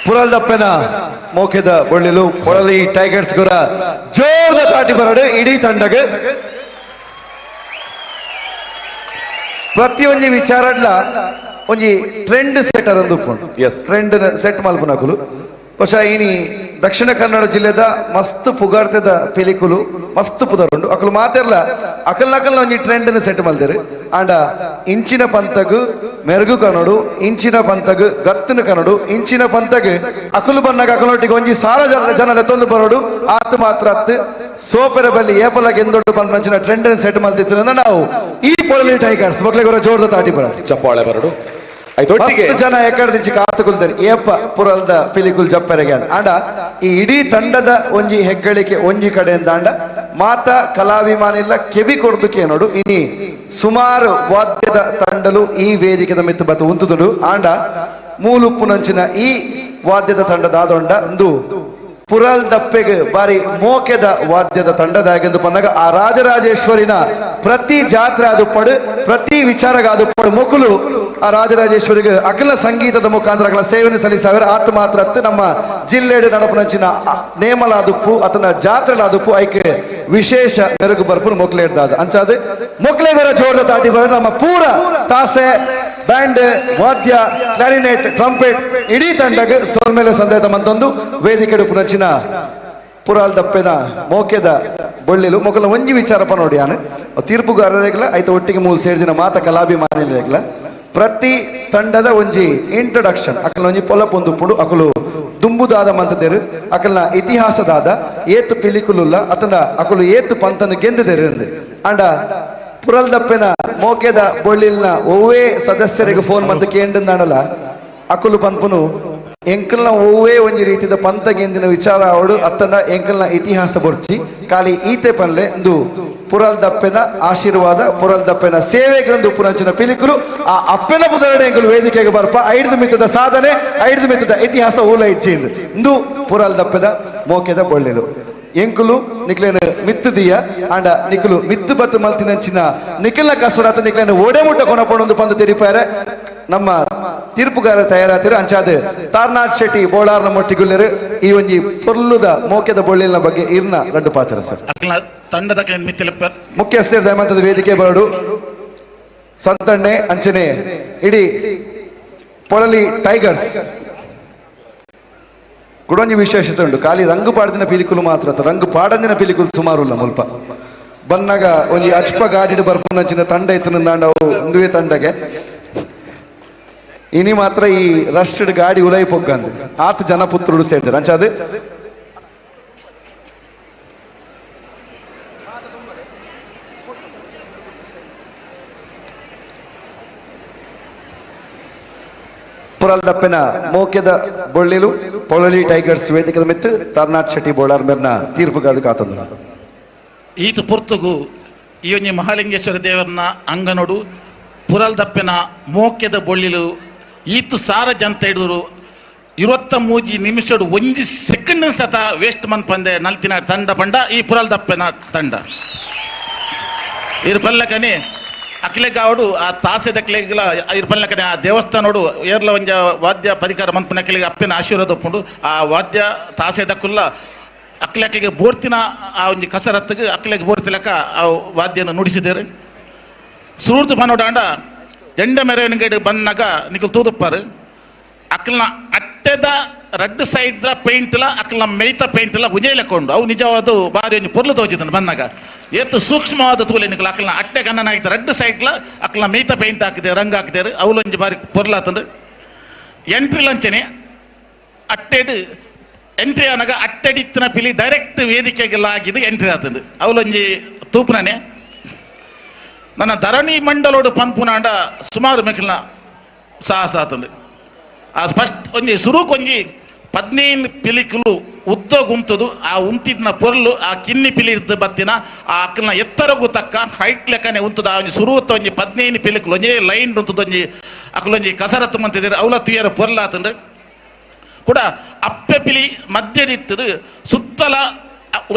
ಪುರಲ್ದಪ್ಪನ ಮೋಕೆದ ಬೊಳ್ಳಿಲು ಪೊಳಲಿ ಟೈಗರ್ಸ್ ಗುರ ಜೋರದ ತಾಟಿ ಬರಡು ಇಡೀ ತಂಡಗ. ಪ್ರತಿಯೊಂಜಿ ವಿಚಾರಡ್ಲ ಒಂಜಿ ಟ್ರೆಂಡ್ ಸೆಟರ್ ಅಂದು ಟ್ರೆಂಡ್ ಸೆಟ್ ಮಲ್ಪುನಕುಲು. ಬಹುಶಃ ಇನಿ ದಕ್ಷಿಣ ಕನ್ನಡ ಜಿಲ್ಲೆದ ಮಸ್ತ್ ಪುಗಾರ್ತೆದ ಪಿಲಿಕುಲು ಮಸ್ತ್ ಪುದರುಂಡು. ಅಕುಲು ಮಾತೆರ್ಲ ಅಕಲ್ ನಕಲ್ನ ಒಂಜಿ ಟ್ರೆಂಡ್ ಸೆಟ್ ಮಲ್ದೇರು. ಆಂಡ ಇಂಚಿನ ಪಂತಗು ಮೆರುಗು ಕನ್ನಡು, ಇಂಚಿನ ಪಂತಗು ಗತ್ತಿನ ಕನ್ನಡು, ಇಂಚಿನ ಪಂತಗು ಅಕುಲು ಬನ್ನಾಗ ಅಕಲೊಟ್ಟಿಗೆ ಒಂಜಿ ಸಾರ ಜನ ಲೆತ್ತೊಂದು ಬರೋಡು. ಆತು ಮಾತ್ರ ಅತ್ತು ಸೋಪೆರ ಬಲ್ಲಿ ಏಪಲ ಗೆಂದೊಡ್ಡು ಪಂಚಿನ ಟ್ರೆಂಡ್ ಸೆಟ್ ಮಲ್ತಿತ್ತು ನಾವು ಈ ಪೊಳಲಿ ಟೈಗರ್ಸ್ ಮಕ್ಳಿಗೆ ಜೋರದ ತಾಟಿ ಬರ ಚಪ್ಪಾಳೆ ಬರಡು. ಮಸ್ತ್ ಜನ ಎಕ್ಕಡ ಕಾತುಕುಲ್ತಾರೆ ಏಪ ಪುರಲ್ದ ಪಿಲಿಕುಲ್ ಜಪ್ಪರೆಗೆ ಆಂಡ ಈ ಇಡೀ ತಂಡದ ಒಂಜಿ ಹೆಗ್ಗಳಿಕೆ ಒಂಜಿ ಕಡೆಯಿಂದ ಆಂಡ ಮಾತ ಕಲಾಭಿಮಾನಿಲ್ಲ ಕೆವಿ ಕೊಡ್ದುಕೆ ನೋಡು. ಇನಿ ಸುಮಾರು ವಾದ್ಯದ ತಂಡಲು ಈ ವೇದಿಕೆದ ಮಿತ್ತು ಬತ್ತು ಉಂತುದುಡು. ಆಂಡ ಮೂಲುಪ್ಪುನಂಚಿನ ಈ ವಾದ್ಯದ ತಂಡದ ಆದೊಂಡ ಒಂದು ಪುರಲ್ ದಪ್ಪೆಗೆ ಬಾರಿ ಮೋಕೆದ ವಾದ್ಯದ ತಂಡದಾಗೆಂದು ಪನ್ನಗ ಆ ರಾಜರಾಜೇಶ್ವರಿನ ಪ್ರತಿ ಜಾತ್ರೆ ಆದುಪ್ಪಡು, ಪ್ರತಿ ವಿಚಾರಗಾದುಪ್ಪಡು ಮೊಕುಲು ಆ ರಾಜರಾಜೇಶ್ವರಿಗೆ ಅಖಿಲ ಸಂಗೀತದ ಮುಖಾಂತರ ಅಕಲ ಸೇವನೆ ಸಲ್ಲಿಸಾವಿರ. ಆತ ಮಾತ್ರ ಅತ್ತು ನಮ್ಮ ಜಿಲ್ಲೆಡು ನಡಪನಂಚಿನ ನೇಮಲಾದುಪ್ಪು ಅತನ ಜಾತ್ರೆಲಾದುಪ್ಪು ಐಕೆ ವಿಶೇಷ ಮೆರುಗು ಬರ್ಪುನು ಮೊಕ್ಲೆ ಇಡ್ದಾದ ಅಂಚಾದ ಮೊಕ್ಲೆಗರ ಜೋರದ ತಾಟಿ ಬರ ನಮ್ಮ ಪೂರ ತಾಸೆ ಬ್ಯಾಂಡ್ ವಾದ್ಯ ಕ್ಲಾರಿನೆಟ್ ಟ್ರಂಪೆಟ್ ಇಡೀ ತಂಡಗೆ ಸೋಲ್ಮೇಲೆ ಸಂದೇಹ ಮಂತೊಂದು ವೇದಿಕೆ ಪುನಚಿನ ಪುರಾಲ್ ದಪ್ಪೆನ ಮೋಕೆದ ಬೊಳ್ಳಿಲು ಮೊಕಲ ಒಂಜಿ ವಿಚಾರಪ್ಪ ನೋಡಿ ಯಾನು ತೀರ್ಪುಗಾರರಿಗಲ ಐತ ಒಟ್ಟಿಗೆ ಮೂಲ ಸೇರಿದಿನ ಮಾತ ಕಲಾಭಿಮಾನಿಗಳಿಗಲ ಪ್ರತಿ ತಂಡದ ಒಂಜಿ ಇಂಟ್ರೊಡಕ್ಷನ್ ಅಕಲ ಒಂಜಿ ಪೊಲಪೊಂದು ಪುಡು ಅಕಲು ದುಂಬುದಾದ ಮಂತದೇರು ಅಕಲ್ನ ಇತಿಹಾಸದಾದ ಏತು ಪಿಲಿಕುಲುಲ್ಲ ಅತನ ಅಕಲು ಏತು ಪಂತನ ಗೆಂದದೇರು ಅಂದು ಅಂಡ ಪುರಲ್ದಪ್ಪೆನ ಮೋಕೆದ ಬೊಳ್ಳಿಲ್ನ ಒವ್ವೇ ಸದಸ್ಯರಿಗೆ ಫೋನ್ ಮಂತ ಕೇಂಡಲ್ಲ ಅಕುಲು ಪನ್ಪುನು ಎಂಕಲ್ನ ಒವ್ವೇ ಒಂಜಿ ರೀತಿದ ಪಂತ ಗೆಂದಿನ ವಿಚಾರ ಅವಡು ಅತ್ತನ ಎಂಕಲ್ನ ಇತಿಹಾಸ ಬೊರ್ಚಿ ಖಾಲಿ ಈತೆ ಪನ್ಲೆ ಇಂದು ಪುರಲ್ ದಪ್ಪೆನ ಆಶೀರ್ವಾದ ಪುರಲ್ ದಪ್ಪೆನ ಸೇವೆಗೊಂದು ಪುರಂಚಿನ ಪಿಲಿಕುಲು ಆ ಅಪ್ಪೆನ ಪುದರಡೆ ಎಂಕುಲು ವೇದಿಕೆಗೆ ಬರ್ಪ ಐದು ಮಿತ್ತದ ಸಾಧನೆ ಐದು ಮಿತ್ತದ ಇತಿಹಾಸ ಊಲ ಇಚ್ಚಿಂದು ಇಂದು ಪುರಲ್ ದಪ್ಪೆದ ಮೋಕೆದ ಬೊಳ್ಳಿಲು ಎಂಕುಲು ನಿಕ್ಲೇನ ಮಿತ್ತು ದಿಯ ಆಂಡ ನಿಕುಲು ಮಿತ್ತು ಬತ್ತು ಮಲ್ತಿನಂಚಿನ ನಿಖಿಲ್ನ ಕಸರತ್ ನಿಕ್ಲೇನ ಓಡೆ ಮುಟ್ಟ ಕೊನಪೊಂದು ಪಂದು ತೆರಿಪಾರೆ ನಮ್ಮ ತೀರ್ಪುಗಾರ ತಯಾರಾತಿರು ಅಂಚಾದ ತಾರ್ನಾಥ್ ಶೆಟ್ಟಿ ಬೋಳಾರ್ನ ಮೊಟ್ಟಿಗುಲ್ಲೆರು ಈ ಒಂಜಿ ಪೊರ್ಲುದ ಮೋಕೆದ ಬೊಳ್ಳಿಲ್ನ ಬಗ್ಗೆ ಇರ್ನ ರಡ್ಡು ಪಾತ್ರ ಸರ್. ತಂಡದ ಮುಖ್ಯಸ್ಥರು ದಯಮಂತದ ವೇದಿಕೆ ಬರಡು ಸಂತಣ್ಣೆ ಅಂಚನೆ ಇಡೀ ಪೊಳಲಿ ಟೈಗರ್ಸ್ ಕುಡೊಂಜಿ ವಿಶೇಷತೆ ಉಂಟು. ಖಾಲಿ ರಂಗು ಪಾಡ್ದಿನ ಪಿಲಿಕುಲು ಮಾತ್ರ ಅತ್ತ ರಂಗು ಪಾಡಂದಿನ ಪಿಲಿಕುಲು ಸುಮಾರು ಉಲ್ಲ ಮುಲ್ಪ ಬನ್ನಾಗ ಒಂಜಿ ಅಚ್ಪ ಗಾಡಿಡ್ ಬರ್ಪುನಂಚಿನ ತಂಡ ಇತ್ತು ಅವು ಒಂದುವೇ ತಂಡಗೆ ಇನಿ ಮಾತ್ರ ಈ ರಶ್ಡ್ ಗಾಡಿ ಉಲೈ ಪೊಗ್ಗಂದು ಆತ ಜನಪುತ್ರುಡು ಸೇರ್ತಾರೆ ಅಂಚಾದ ಪುರಲ್ದಪ್ಪೆನ ಮೋಕೆದ ಬೊಳ್ಳಿಲು ಪೊಳಲಿ ಟೈಗರ್ಸ್ ವೇದಿಕೆದ ಮಿತ್ತು ತಾರ್ನಾಥ್ ಶೆಟ್ಟಿ ಬೋಳಾರ್ ಮೇರ್ನ ತೀರ್ಪುಗಾದ ಕಾತಂದ್ರು. ಈತ ಪುರ್ತುಗು ಈ ಒಂಜಿ ಮಹಾಲಿಂಗೇಶ್ವರ ದೇವರನ್ನ ಅಂಗನೋಡು ಪುರಲ್ದಪ್ಪೆನ ಮೋಕೆದ ಬೊಳ್ಳಿಲು ಈತ ಸಾರ ಜಂತ ಹಿಡಿದ್ರು 23 ನಿಮಿಷಡು ಒಂಜಿ ಸೆಕೆಂಡ್ ಸತ ವೇಸ್ಟ್ ಮನ್ಪಂದೆ ನಲ್ತಿನ ತಂಡ ಬಂಡ ಈ ಪುರಲ್ದಪ್ಪೆನ ತಂಡ ಇರು ಪಲ್ಲಕನೆ ಅಕ್ಲೆಗಾವಡು ಆ ತಾಸೆದಕ್ಲೆಗ್ಲ ಇರು ಪಲ್ಲಕನೆ ಆ ದೇವಸ್ಥಾನೋಡು ಏರ್ಲ ಒಂಜ ವಾದ್ಯ ಪರಿಕಾರ ಮನ್ಪನಕ್ಲೆಗೆ ಅಪ್ಪನ ಆಶೀರ್ವಾದ ಒಪ್ಪುಂಡು ಆ ವಾದ್ಯ ತಾಸೆದಕ್ಕುಲ್ಲ ಅಕ್ಲೆಕ್ಲೆಗೆ ಬೋರ್ತಿನ ಆ ಒಂಜಿ ಕಸರತ್ತಿಗೆ ಅಕ್ಲೆಗೆ ಬೋರ್ತಿಲಕ್ಕ ಆ ವಾದ್ಯನ ನುಡಿಸಿದ್ದಾರೆ. ಸುರೂರ್ದು ಪನೋಡಾಂಡ ಜಂಡ ಮೆರವಣಿಗೆ ಬಂದಾಗ ನಿಕಲ್ ತೂದುಪ್ಪಾರು ಅಕ್ಲನ ಅಟ್ಟೆದ ರಡ್ಡು ಸೈಡ್ದ ಪೇಂಟ್ಲ ಅಕ್ಲನ ಮೇಯ್ತ ಪೇಂಟ್ಲ ಉಂಜೇಲಕೊಂಡು ಅವು ನಿಜವಾದ ಬಾರಿ ಒಂಜಿ ಪೊರ್ಲು ತೋಜಿದನು ಬಂದಾಗ ಏತು ಸೂಕ್ಷ್ಮವಾದ ತೂಲೆ ನಿಕಲ್ ಅಕ್ಲನ ಅಟ್ಟೆ ಕನ್ನನಾಗಿತ್ತು ರಡ್ಡು ಸೈಡ್ಲ ಅಕ್ಲನ ಮೇಯ್ತ ಪೇಂಟ್ ಹಾಕಿದೆ ರಂಗ್ ಹಾಕಿದ್ದಾರೆ ಅವಲೊಂಜಿ ಬಾರಿ ಪೊರ್ಲಾತಂದು. ಎಂಟ್ರಿ ಲಂಚನೆ ಅಟ್ಟೆಡು ಎಂಟ್ರಿ ಆನಾಗ ಅಟ್ಟೆಡಿತ್ತಿನ ಪಿಲಿ ಡೈರೆಕ್ಟ್ ವೇದಿಕೆಗೆಲ್ಲ ಆಗಿದ್ದು ಎಂಟ್ರಿ ಆತಂದು ಅವಲೊಂಜಿ ತೂಪುನನೆ ನನ್ನ ಧರಣಿ ಮಂಡಲೋಡು ಪನ್ಪುನಾಂಡ ಸುಮಾರು ಮೆಕ್ಲಿನ ಸಾಹಸ ಆತಂದು. ಆ ಫಸ್ಟ್ ಒಂಜಿ ಸುರುಕ್ ಒಂಜಿ 15 ಪಿಲಿಕುಲು ಉದ್ದ ಗುಂತದು ಆ ಉಂತಿದ್ನ ಪೊರ್ಲು ಆ ಕಿನ್ನಿ ಪಿಲಿ ಇದ್ದು ಬತ್ತಿನ ಆ ಅಕ್ಕನ ಎತ್ತರಗೂ ತಕ್ಕ ಹೈಟ್ ಲೆಕ್ಕನೆ ಉಂತದ ಆ ಒಂಜಿ ಸುರುತ್ತ ಒಂಜಿ 15 ಪಿಲಿಕುಲು ಒಂಜೇ ಲೈನ್ ಉಂತದ ಒಂಜಿ ಅಕಲೊಂಜಿ ಕಸರತ್ತು ಮಂತಿದ್ದಾರೆ ಅವಲ ತುಯರ ಪೊರ್ಲಾತಂದು ಕೂಡ ಅಪ್ಪೆ ಪಿಲಿ ಮಧ್ಯಡಿಟ್ಟದು ಸುತ್ತಲ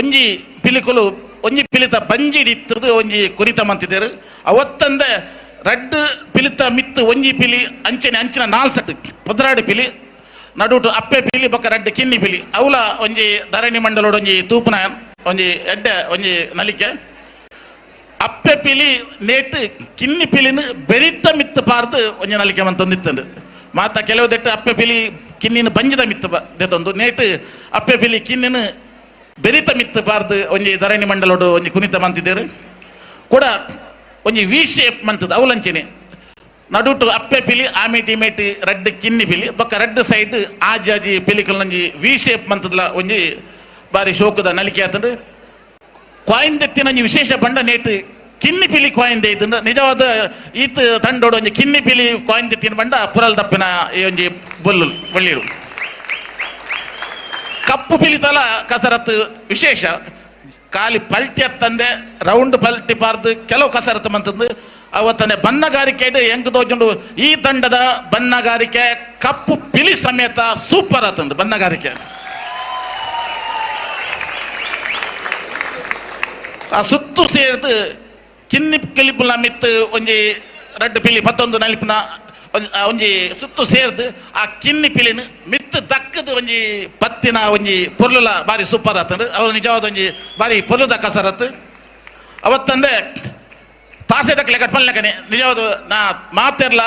ಒಂಜಿ ಪಿಲಿಕುಲು ಒಂಜಿ ಪಿಲಿತ ಬಂಜಿಡಿತ್ತದು ಒಂಜಿ ಕುರಿತ ಮಂತಿದ್ದಾರೆ ಅವತ್ತಂದೆ ರಡ್ಡು ಪಿಲಿತ ಮಿತ್ತು ಒಂಜಿ ಪಿಲಿ ಅಂಚನೆ ಅಂಚಿನ 4 ಸೆಟ್ 12 ಪಿಲಿ ನಡುಟು ಅಪ್ಪೆ ಪಿಲಿ ಬೊಕ್ಕ ರಡ್ಡು ಕಿನ್ನಿ ಪಿಲಿ ಅವಲ ಒಂಜಿ ಧರಣಿ ಮಂಡಲೋಡು ಒಂಜಿ ತೂಪುನ ಒಂಜಿ ಎಡ್ಡೆ ಒಂಜಿ ನಲಿಕೆ ಅಪ್ಪೆ ಪಿಲಿ ನೇಟ್ ಕಿನ್ನಿ ಪಿಲಿನ ಬೆರಿತ ಮಿತ್ತು ಪಾರ್ದು ಒಂಜಿ ನಲಿಕೆ ಮಂತೊಂದಿತ್ತಂಡು ಮಾತ ಕೆಲವು ದೆಟ್ಟು ಅಪ್ಪೆ ಪಿಲಿ ಕಿನ್ನಿನ ಬಂಜಿದ ಮಿತ್ತು ದೆತ್ತೊಂದು ನೇಟ್ ಅಪ್ಪೆ ಪಿಲಿ ಕಿನ್ನಿನ ಬೆರಿತ ಮಿತ್ತು ಪಾರ್ದು ಒಂಜಿ ಧರಣಿ ಮಂಡಲೋಡು ಒಂಜಿ ಕುನಿತ ಮಂತಿದ್ದೇರು ಕೂಡ ಒಂಜಿ ವಿ ಶೇಪ್ ಮಂತದ ಅವಲಂಚನೆ ನಡುಟು ಅಪ್ಪೆ ಪಿಲಿ ಆಮೇಟಿ ಮೇಟಿ ರಡ್ಡು ಕಿನ್ನಿ ಪಿಲಿ ಬೊಕ್ಕ ರಡ್ಡು ಸೈಡ್ ಆಜಾಜಿ ಪಿಲಿಕಲ್ ಒಂಜಿ ವಿ ಶೇಪ್ ಮಂತದ್ಲ ಒಂಜಿ ಬಾರಿ ಶೋಕದ ನಲಿಕೆ ಆತಂದ್ರೆ ಕ್ವಾಯಿಂದೆತ್ತಿನ ಒಂಜಿ ವಿಶೇಷ ಬಂಡ ನೇಟ್ ಕಿನ್ನಿ ಪಿಲಿ ಕ್ವಾಯಿಂದೆ ಇದ್ದಂಡ ನಿಜವಾದ ಈತ ತಂಡೋಡು ಒಂಜಿ ಕಿನ್ನಿ ಪಿಲಿ ಕ್ವಾಯಿಂದೆತ್ತಿನ ಬಂಡ ಪುರಲ್ ದಪ್ಪಿನ ಈ ಒಂಜಿ ಬೊಲ್ಲು ಬಳ್ಳಿರು ಕಪ್ಪು ಪಿಲಿತಲ ಕಸರತ್ತು ವಿಶೇಷ ಖಾಲಿ ಪಲ್ಟಿ ಅತ್ತಂದೆ ರೌಂಡ್ ಪಲ್ಟಿ ಪಾರ್ದು ಕೆಲವು ಕಸರತ್ತು ಮಂತಂದು ಅವತ್ತನೆ ಬಣ್ಣಗಾರಿಕೆ ಹೆಂಗ್ ತೋಜುಂಡು ಈ ತಂಡದ ಬಣ್ಣಗಾರಿಕೆ ಕಪ್ಪು ಪಿಲಿ ಸಮೇತ ಸೂಪರ್ ಆತಂದು ಬಣ್ಣಗಾರಿಕೆ. ಆ ಸುತ್ತು ಸೇರ್ದು ಕಿನ್ನಿ ಕಿಲಿಪುನ ಮಿತ್ತು ಒಂಜಿ ರಡ್ಡ್ ಪಿಲಿ ಪತ್ತೊಂದು ನಲಿಪುನ ಒಂಜಿ ಸುತ್ತು ಸೇರ್ದು ಆ ಕಿನ್ನಿ ಪಿಲಿನ ಮಿತ್ತು ದಕ್ಕದ ಒಂಜಿ ಪತ್ತಿನ ಒಂಜಿ ಪೊರ್ಲುಲ ಬಾರಿ ಸೂಪರ್ ಆತಂಡು. ಅವರು ನಿಜವಾದ ಒಂಜಿ ಬಾರಿ ಪೊರ್ಲುದ ಕಸರತ್ತು. ಅವತ್ತಂದೆ ತಾಸೆ ದಕ್ಕಲೆ ಕಟ್ಪಲ್ನಕನೆ ನಿಜವಾದ ನಾ ಮಾತೆರ್ಲ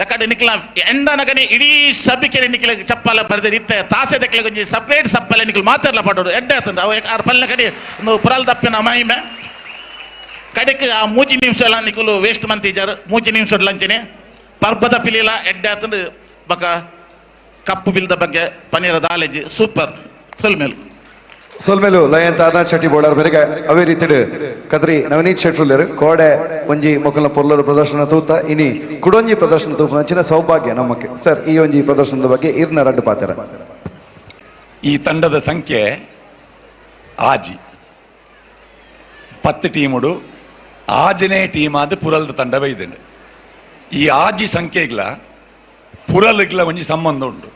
ಯಾಕಂದ್ರೆ ನಿಕ್ಲ ಎಂಡನಕನೆ ಇಡೀ ಸಭಿಕೆರೆ ನಿಕ್ಲ ಚಪ್ಪಲ ಬರ್ದೆ ಇತ್ತೆ ತಾಸೆ ದಕ್ಕಲೆ ಒಂಜಿ ಸಪ್ರೇಟ್ ಸಪ್ಪಲೆ ನಿಕ್ಲ ಮಾತೆರ್ಲ ಪಡೋಡು ಎಡ್ಡೆ ಆತಂಡು. ಅವು ಆರು ಪಲ್ನಕನೆ ಒಂದು ಪುರಲ್ ದಪ್ಪಿನ ಮಹಿಮೆ ಕಡೆಕ್ ಆ ಮೂಜಿ ನಿಮಿಷ ಎಲ್ಲ ನಿಕುಲು ವೇಸ್ಟ್ ಮಂತಿಜಾರು. ಮೂಜಿ ನಿಮಿಷ ಲಂಚನೆ ಪರ್ಬದ ಪಿಲಿಲ ಎಡ್ಡೆ ಆತಂಡು. ಬಕ ಕಪ್ಪು ಬಿಲ್ದ ಬಗ್ಗೆ ಪನ್ನೀರ ದಾಲೇಜಿ ಸೂಪರ್ ಸೊಲ್ಮೇಲು ಸೊಲ್ಮೇಲು ಲಯಂತ ಅರ್ನಾಥ್ ಶೆಟ್ಟಿ ಬೋಳಾರ್ ಬೆರಗ ಅವೇ ರೀತಿಡ್ ಕದ್ರಿ ನವನೀತ್ ಶೆಟ್ರುಲ್ಲೆರ್ ಕೋಡೆ ಒಂಜಿ ಮೊಕಲ್ನ ಪೊರ್ಲದ ಪ್ರದರ್ಶನ ತೂತ ಇನಿ ಕುಡೊಂಜಿ ಪ್ರದರ್ಶನ ತೂಪುನ ಅಂಚಿನ ಸೌಭಾಗ್ಯ ನಮ್ಮಕ್ಕೆ. ಸರ್, ಈ ಒಂಜಿ ಪ್ರದರ್ಶನದ ಬಗ್ಗೆ ಇರ್ನ ರಡ್ಡು ಪಾತೆರ. ಈ ತಂಡದ ಸಂಖ್ಯೆ ಆಜಿ 10 ಟೀಮುಡು ಆಜನೇ ಟೀಮ್ ಆದ ಪುರಲ್ದ ತಂಡ ಬೈದುಂಡು. ಈ ಆಜಿ ಸಂಖ್ಯೆಗ್ಲ ಪುರಲ್ಗ್ಲ ಒಂಜಿ ಸಂಬಂಧ ಉಂಟು.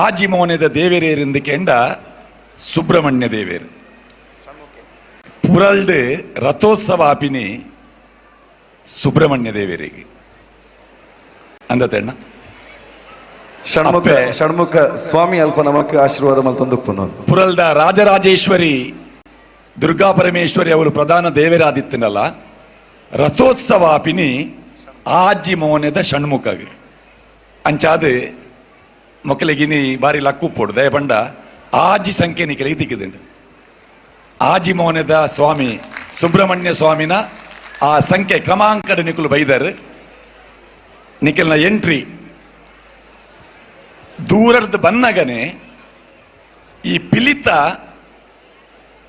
ಆಜಿ ಮೋನೆದ ದೇವೇರೇರಿಂದ ಕೆಂಡ ಸುಬ್ರಹ್ಮಣ್ಯ ದೇವೇರು ಪುರಲ್ಡ್ ರಥೋತ್ಸವ ಆಪಿನಿ ಸುಬ್ರಹ್ಮಣ್ಯ ದೇವೇರಿಗೆ ಅಂದತೆಣ್ಣ. ಷಣ್ಮುಖ ಸ್ವಾಮಿ ಅಲ್ಪ ನಮಕ್ ಆಶೀರ್ವಾದ ಮಲ್ತೊಂದು ಪುರಲ್ದ ರಾಜರಾಜೇಶ್ವರಿ ದುರ್ಗಾ ಪರಮೇಶ್ವರಿ ಅವರು ಪ್ರಧಾನ ದೇವರಾದಿತ್ತನಲ್ಲ ರಥೋತ್ಸವ ಆಪಿನಿ ಆಜಿ ಮೋನೆದ ಷಣ್ಮುಖಗೆ ಅಂಚಾದ ಮೊಕ್ಕಲಿಗಿನಿ ಬಾರಿ ಲಕ್ಕು ಪೋಡು ದಯಪಂಡ ಆಜಿ ಸಂಖ್ಯೆ ನಿಕಲಿಗೆ ತಿಕ್ಕಿದುಂಡು. ಆಜಿ ಮೋನೆದ ಸ್ವಾಮಿ ಸುಬ್ರಹ್ಮಣ್ಯ ಸ್ವಾಮಿನ ಆ ಸಂಖ್ಯೆ ಕ್ರಮಾಂಕದ ನಿಕುಲು ಬೈದರು. ನಿಖಲ್ನ ಎಂಟ್ರಿ ದೂರದ ಬನ್ನಗನೆ ಈ ಪಿಲಿತ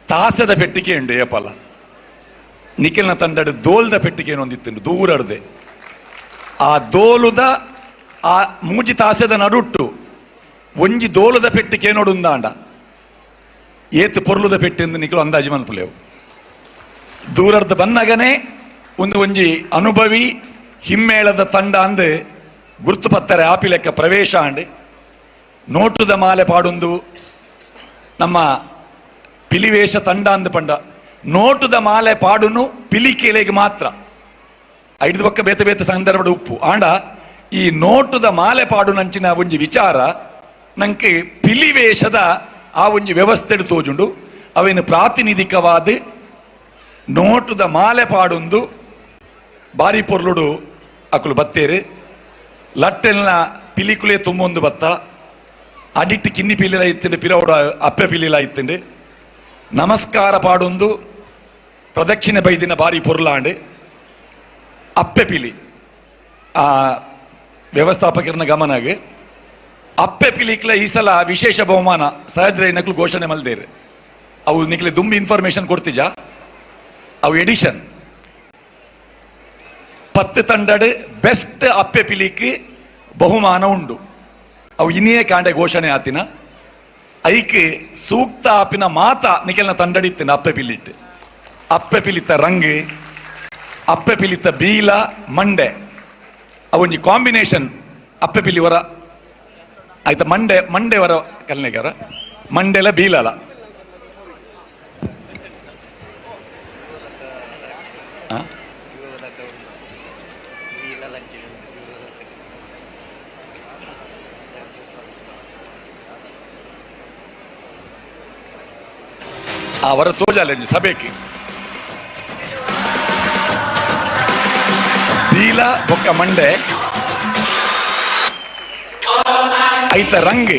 ತಾಸದ ಪೆಟ್ಟಿಗೆ ಉಂಡು ಏಪಲ ನಿಖಲ್ನ ತಂಡಡು ದೋಲ್ದ ಪೆಟ್ಟಿಗೆ ಒಂದಿತ್ತು ದೂರಡ್ದೆ. ಆ ದೋಲುದ ಆ ಮೂಜಿ ತಾಸದ ನಡುಟ್ಟು ಒಂಜಿ ದೋಲದ ಪೆಟ್ಟಿಗೆ ನೋಡುಂದಾಂಡ ಏತು ಪೊರ್ಲುದ ಪೆಟ್ಟಿ ಎಂದು ನಿಖಲು ಅಂದಾಜು ಮನ್ಪುಲೇವು. ದೂರರ್ದ ಬನ್ನಗನೆ ಒಂದು ಒಂಜಿ ಅನುಭವಿ ಹಿಮ್ಮೇಳದ ತಂಡ ಅಂದು ಗುರ್ತು ಪತ್ತರೆ ಆಪಿ ಲೆಕ್ಕ ಪ್ರವೇಶ ಅಂಡ್ ನೋಟುದ ಮಾಲೆ ಪಾಡೊಂದು ನಮ್ಮ ಪಿಲಿವೇಶ ತಂಡ ಅಂದು ಪಂಡ ನೋಟುದ ಮಾಲೆ ಪಾಡುನು ಪಿಲಿಕೇಲೆಗೆ ಮಾತ್ರ ಐದು ಪಕ್ಕ ಬೇತೆ ಬೇತೆ ಸಂದರ್ಭದ ಉಪ್ಪು ಆಂಡ ಈ ನೋಟುದ ಮಾಲೆ ಪಾಡುನಂಚಿನ ಒಂಜಿ ವಿಚಾರ ನಂಗೆ ಪಿಲಿವೇಶದ ಆ ಒಂಜಿ ವ್ಯವಸ್ಥೆ ತೋಜುಂಡು. ಅವೇನು ಪ್ರಾತಿನಿಧಿಕವಾದ ನೋಟುದ ಮಾಲೆ ಪಾಡೊಂದು ಬಾರಿ ಪೊರ್ಲುಡು ಅಕುಲು ಬತ್ತೇರು ಲಟ್ಟೆಲ್ನ ಪಿಲಿಕುಲೆ ತುಂಬೊಂದು ಬತ್ತ ಅಡಿಟ್ಟು ಕಿನ್ನಿ ಪಿಲಿಲ ಇತ್ತಂಡು ಪಿರವಡ ಅಪ್ಪೆ ಪಿಲಿಲ ಇತ್ತಂಡು ನಮಸ್ಕಾರ ಪಾಡೊಂದು ಪ್ರದಕ್ಷಿಣೆ ಬೈದಿನ ಬಾರಿ ಪೊರ್ಲಾಂಡು ಅಪ್ಪೆ ಪಿಲಿ ಆ ವ್ಯವಸ್ಥಾಪಕರನ್ನ ಗಮನಗೆ ಅಪ್ಪೆ ಪಿಲಿಕ್ಲ ಈ ಸಲ ವಿಶೇಷ ಬಹುಮಾನ ಸಹಜ ನಕ್ಲು ಘೋಷಣೆ ಮಲ್ದೇರು. ಅವು ನಿಕ್ಲೆ ದುಂಬಿ ಇನ್ಫಾರ್ಮೇಶನ್ ಕೊಡ್ತಿಜ ಅವು ಎಡಿಷನ್ 10 ತಂಡಡು ಬೆಸ್ಟ್ ಅಪ್ಪೆ ಪಿಲಿಕ್ ಬಹುಮಾನ ಉಂಡು. ಅವು ಇನಿಯೇ ಕಾಂಡೆ ಘೋಷಣೆ ಆತಿನ ಐಕ್ ಸೂಕ್ತ ಆಪಿನ ಮಾತ ನಿಖಲ್ನ ತಂಡಡಿತ್ತಿನ ಅಪ್ಪೆ ಪಿಲಿಟ್ಟು ಅಪ್ಪೆ ಪಿಲಿತ ರಂಗ್ ಅಪ್ಪೆ ಪಿಲಿತ ಬೀಲ ಮಂಡೆ ಅವೊಂಜಿ ಕಾಂಬಿನೇಷನ್ ಅಪ್ಪೆ ಪಿಲಿ ವರ ಆಯ್ತಾ ಮಂಡೆ ಮಂಡೆ ವರ ಕಲ್ನೆಗರ ಮಂಡೆಲ ಬೀಲಲ ಆ ವರ ತೋಜಾಲೆ ಸಭೆಗೆ ಬೀಲ ಬೊಕ್ಕ ಮಂಡೆ ಐತ ರಂಗ್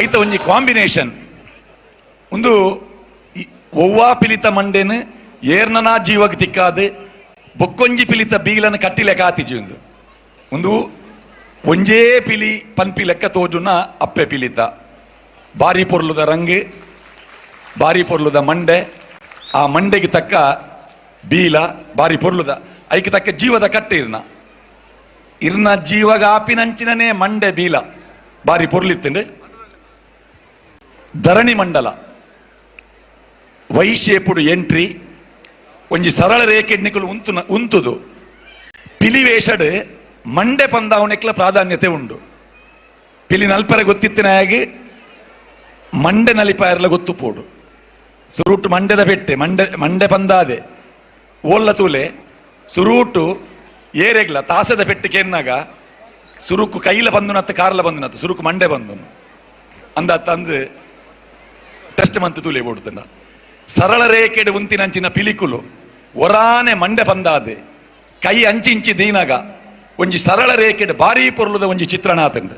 ಐತ ಒಂಜಿ ಕಾಂಬಿನೇಷನ್ ಒಂದು ಒವ್ವಾ ಪಿಲಿತ ಮಂಡೆನು ಏರ್ನನ ಜೀವಕ್ಕೆ ತಿಕ್ಕಾದು ಬೊಕ್ಕೊಂಜಿ ಪಿಲಿತ ಬೀಲನ ಕಟ್ಟಿ ಲೆಕ್ಕ ಆತಿಜಿ ಒಂದು ಒಂದು ಒಂಜೇ ಪಿಲಿ ಪನ್ಪಿ ಲೆಕ್ಕ ತೋಜುನ ಅಪ್ಪೆ ಪಿಲಿತ ಬಾರಿ ಪೊರ್ಲುದ ರಂಗ್ ಬಾರಿ ಪೊರ್ಲುದ ಮಂಡೆ ಆ ಮಂಡೆಗೆ ತಕ್ಕ ಬೀಲ ಬಾರಿ ಪೊರ್ಲುದ ಐಕೆ ತಕ್ಕ ಜೀವದ ಕಟ್ಟೆ ಇರ್ನ ಇರ್ನ ಜೀವಗ ಆಪಿನಂಚಿನನೇ ಮಂಡೆ ಬೀಲ ಬಾರಿ ಪೊರ್ಲಿತ್ತಂಡು. ಧರಣಿ ಮಂಡಲ ವೈಶೇಪುಡು ಎಂಟ್ರಿ ಒಂಜಿ ಸರಳ ರೇಖೆ ನಿಕುಲು ಉಂತು ಉಂತುದು ಪಿಲಿವೇಷಡ್ ಮಂಡೆ ಪಂದಾವಣೆಕ್ಲ ಪ್ರಾಧಾನ್ಯತೆ ಉಂಡು. ಪಿಲಿ ನಲ್ಪರೆ ಗೊತ್ತಿತ್ತಿನಾಗಿ ಮಂಡೆ ನಲಿಪಾಯರ್ಲ ಗೊತ್ತು ಪೋಡು. ಸುರುಟು ಮಂಡ್ಯದ ಪೆಟ್ಟೆ ಮಂಡೆ ಮಂಡೆ ಪಂದಾದೆ ಓಲ್ಲ ತೂಲೆ ಸುರೂಟು ಏರೆಗ್ಲ ತಾಸದ ಪೆಟ್ಟು ಕೇನ್ನಾಗ ಸುರುಕು ಕೈಲ ಬಂದುನತ್ತು ಕಾರ್ಲ ಬಂದುನತ್ತು ಸುರುಕು ಮಂಡೆ ಬಂದನು ಅಂದ ತಂದು ಟೆಸ್ಟ್ ಮಂತು ತೂಲೆ ಬೋಡುತ್ತಂಡ ಸರಳ ರೇಖೆಡು ಉಂತಿನಂಚಿನ ಪಿಲಿಕುಲು ಒರಾನೆ ಮಂಡೆ ಪಂದಾದೆ ಕೈ ಅಂಚಿಂಚಿ ದೀನಾಗ ಒಂಜಿ ಸರಳ ರೇಖೆಡು ಭಾರೀ ಪೊರ್ಲುದ ಒಂಜಿ ಚಿತ್ರಣ ಆತಂಡು.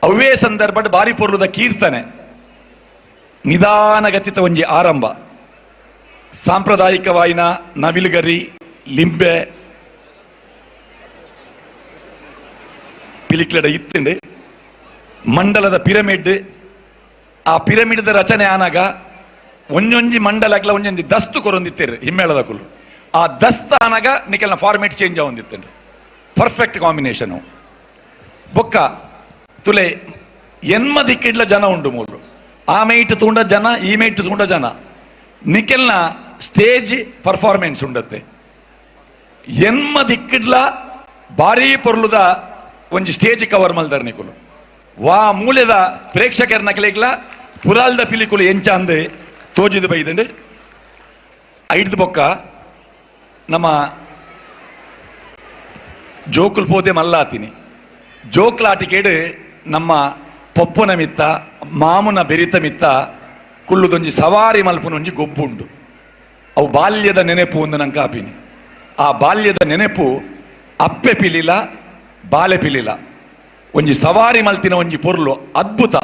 ಅವೇ ಸಂದರ್ಭಡ್ ಭಾರಿ ಪೊರ್ಲುದ ಕೀರ್ತನೆ ನಿಧಾನಗತಿತ ಒಂಜಿ ಆರಂಭ. ಸಾಂಪ್ರದಾಯಿಕವಾಯಿನ ನವಿಲುಗರಿ ಲಿಂಬೆ ಪಿಲಿಕ್ಲಡ ಇತ್ತಂಡು ಮಂಡಲದ ಪಿರಮಿಡ್. ಆ ಪಿರಮಿಡ್ದ ರಚನೆ ಆನಾಗ ಒಂಜೊಂಜಿ ಮಂಡಲಗ್ಲ ಒಂಜೊಂಜಿ ದಸ್ತು ಕೊರೊಂದಿತ್ತೇರು ಹಿಮ್ಮೇಳದ ಕುಲು. ಆ ದಸ್ತ ಆನಾಗ ನಿಕೆಲ್ನ ಫಾರ್ಮೇಟ್ ಚೇಂಜ್ ಆವೊಂದಿತ್ತಂಡು. Perfect combination. ಬೊಕ್ಕ ತುಲೆ ಎನ್ಮ ದಿಕ್ಕಿಡ್ಲ ಜನ ಉಂಡು ಮೂಲು. ಆ ಮೇಟ್ ತೂಂಡ ಜನ ಈ ಮೇಟ್ ತೂಂಡ ಜನ ನಿಕೆಲ್ನ ಸ್ಟೇಜ್ ಪರ್ಫಾರ್ಮೆನ್ಸ್ ಉಂಡತ್ತೆ. ಎನ್ಮ ದಿಕ್ಕಿಡ್ಲ ಭಾರೀ ಪೊರ್ಲುದ ಒಂಜಿ ಸ್ಟೇಜ್ ಕವರ್ ಮಲ್ದರ್ ನಿಕುಲು. ವಾ ಮೂಲೆದ ಪ್ರೇಕ್ಷಕರ ನಕಲಿಗ್ಲ ಪುರಾಲ್ದ ಪಿಲಿಕುಲು ಎಂಚ ಅಂದ್ ತೋಜಿದ ಬೈದಂಡು. ಐಡ್ದು ಬೊಕ್ಕ ನಮ್ಮ ಜೋಕುಲ್ ಪೋದೆ ಮಲ್ಲಾತೀನಿ ಜೋಕ್ಲಾಟಿಕೇಡು ನಮ್ಮ ಪೊಪ್ಪುನ ಮಿತ್ತ ಮಾಮುನ ಬೆರಿತ ಮಿತ್ತ ಕುಲ್ಲುದೊಂಜಿ ಸವಾರಿ ಮಲ್ಪುನೊಂಜಿ ಗೊಬ್ಬುಂಡು. ಅವು ಬಾಲ್ಯದ ನೆನೆಪು ಒಂದು ನಂಗೆ ಕಾಪಿನಿ. ಆ ಬಾಲ್ಯದ ನೆನೆಪು ಅಪ್ಪೆ ಪಿಲಿಲ ಬಾಲೆ ಪಿಲಿಲ ಒಂಜಿ ಸವಾರಿ ಮಲ್ತಿನ ಒಂಜಿ ಪೊರ್ಲು ಅದ್ಭುತ.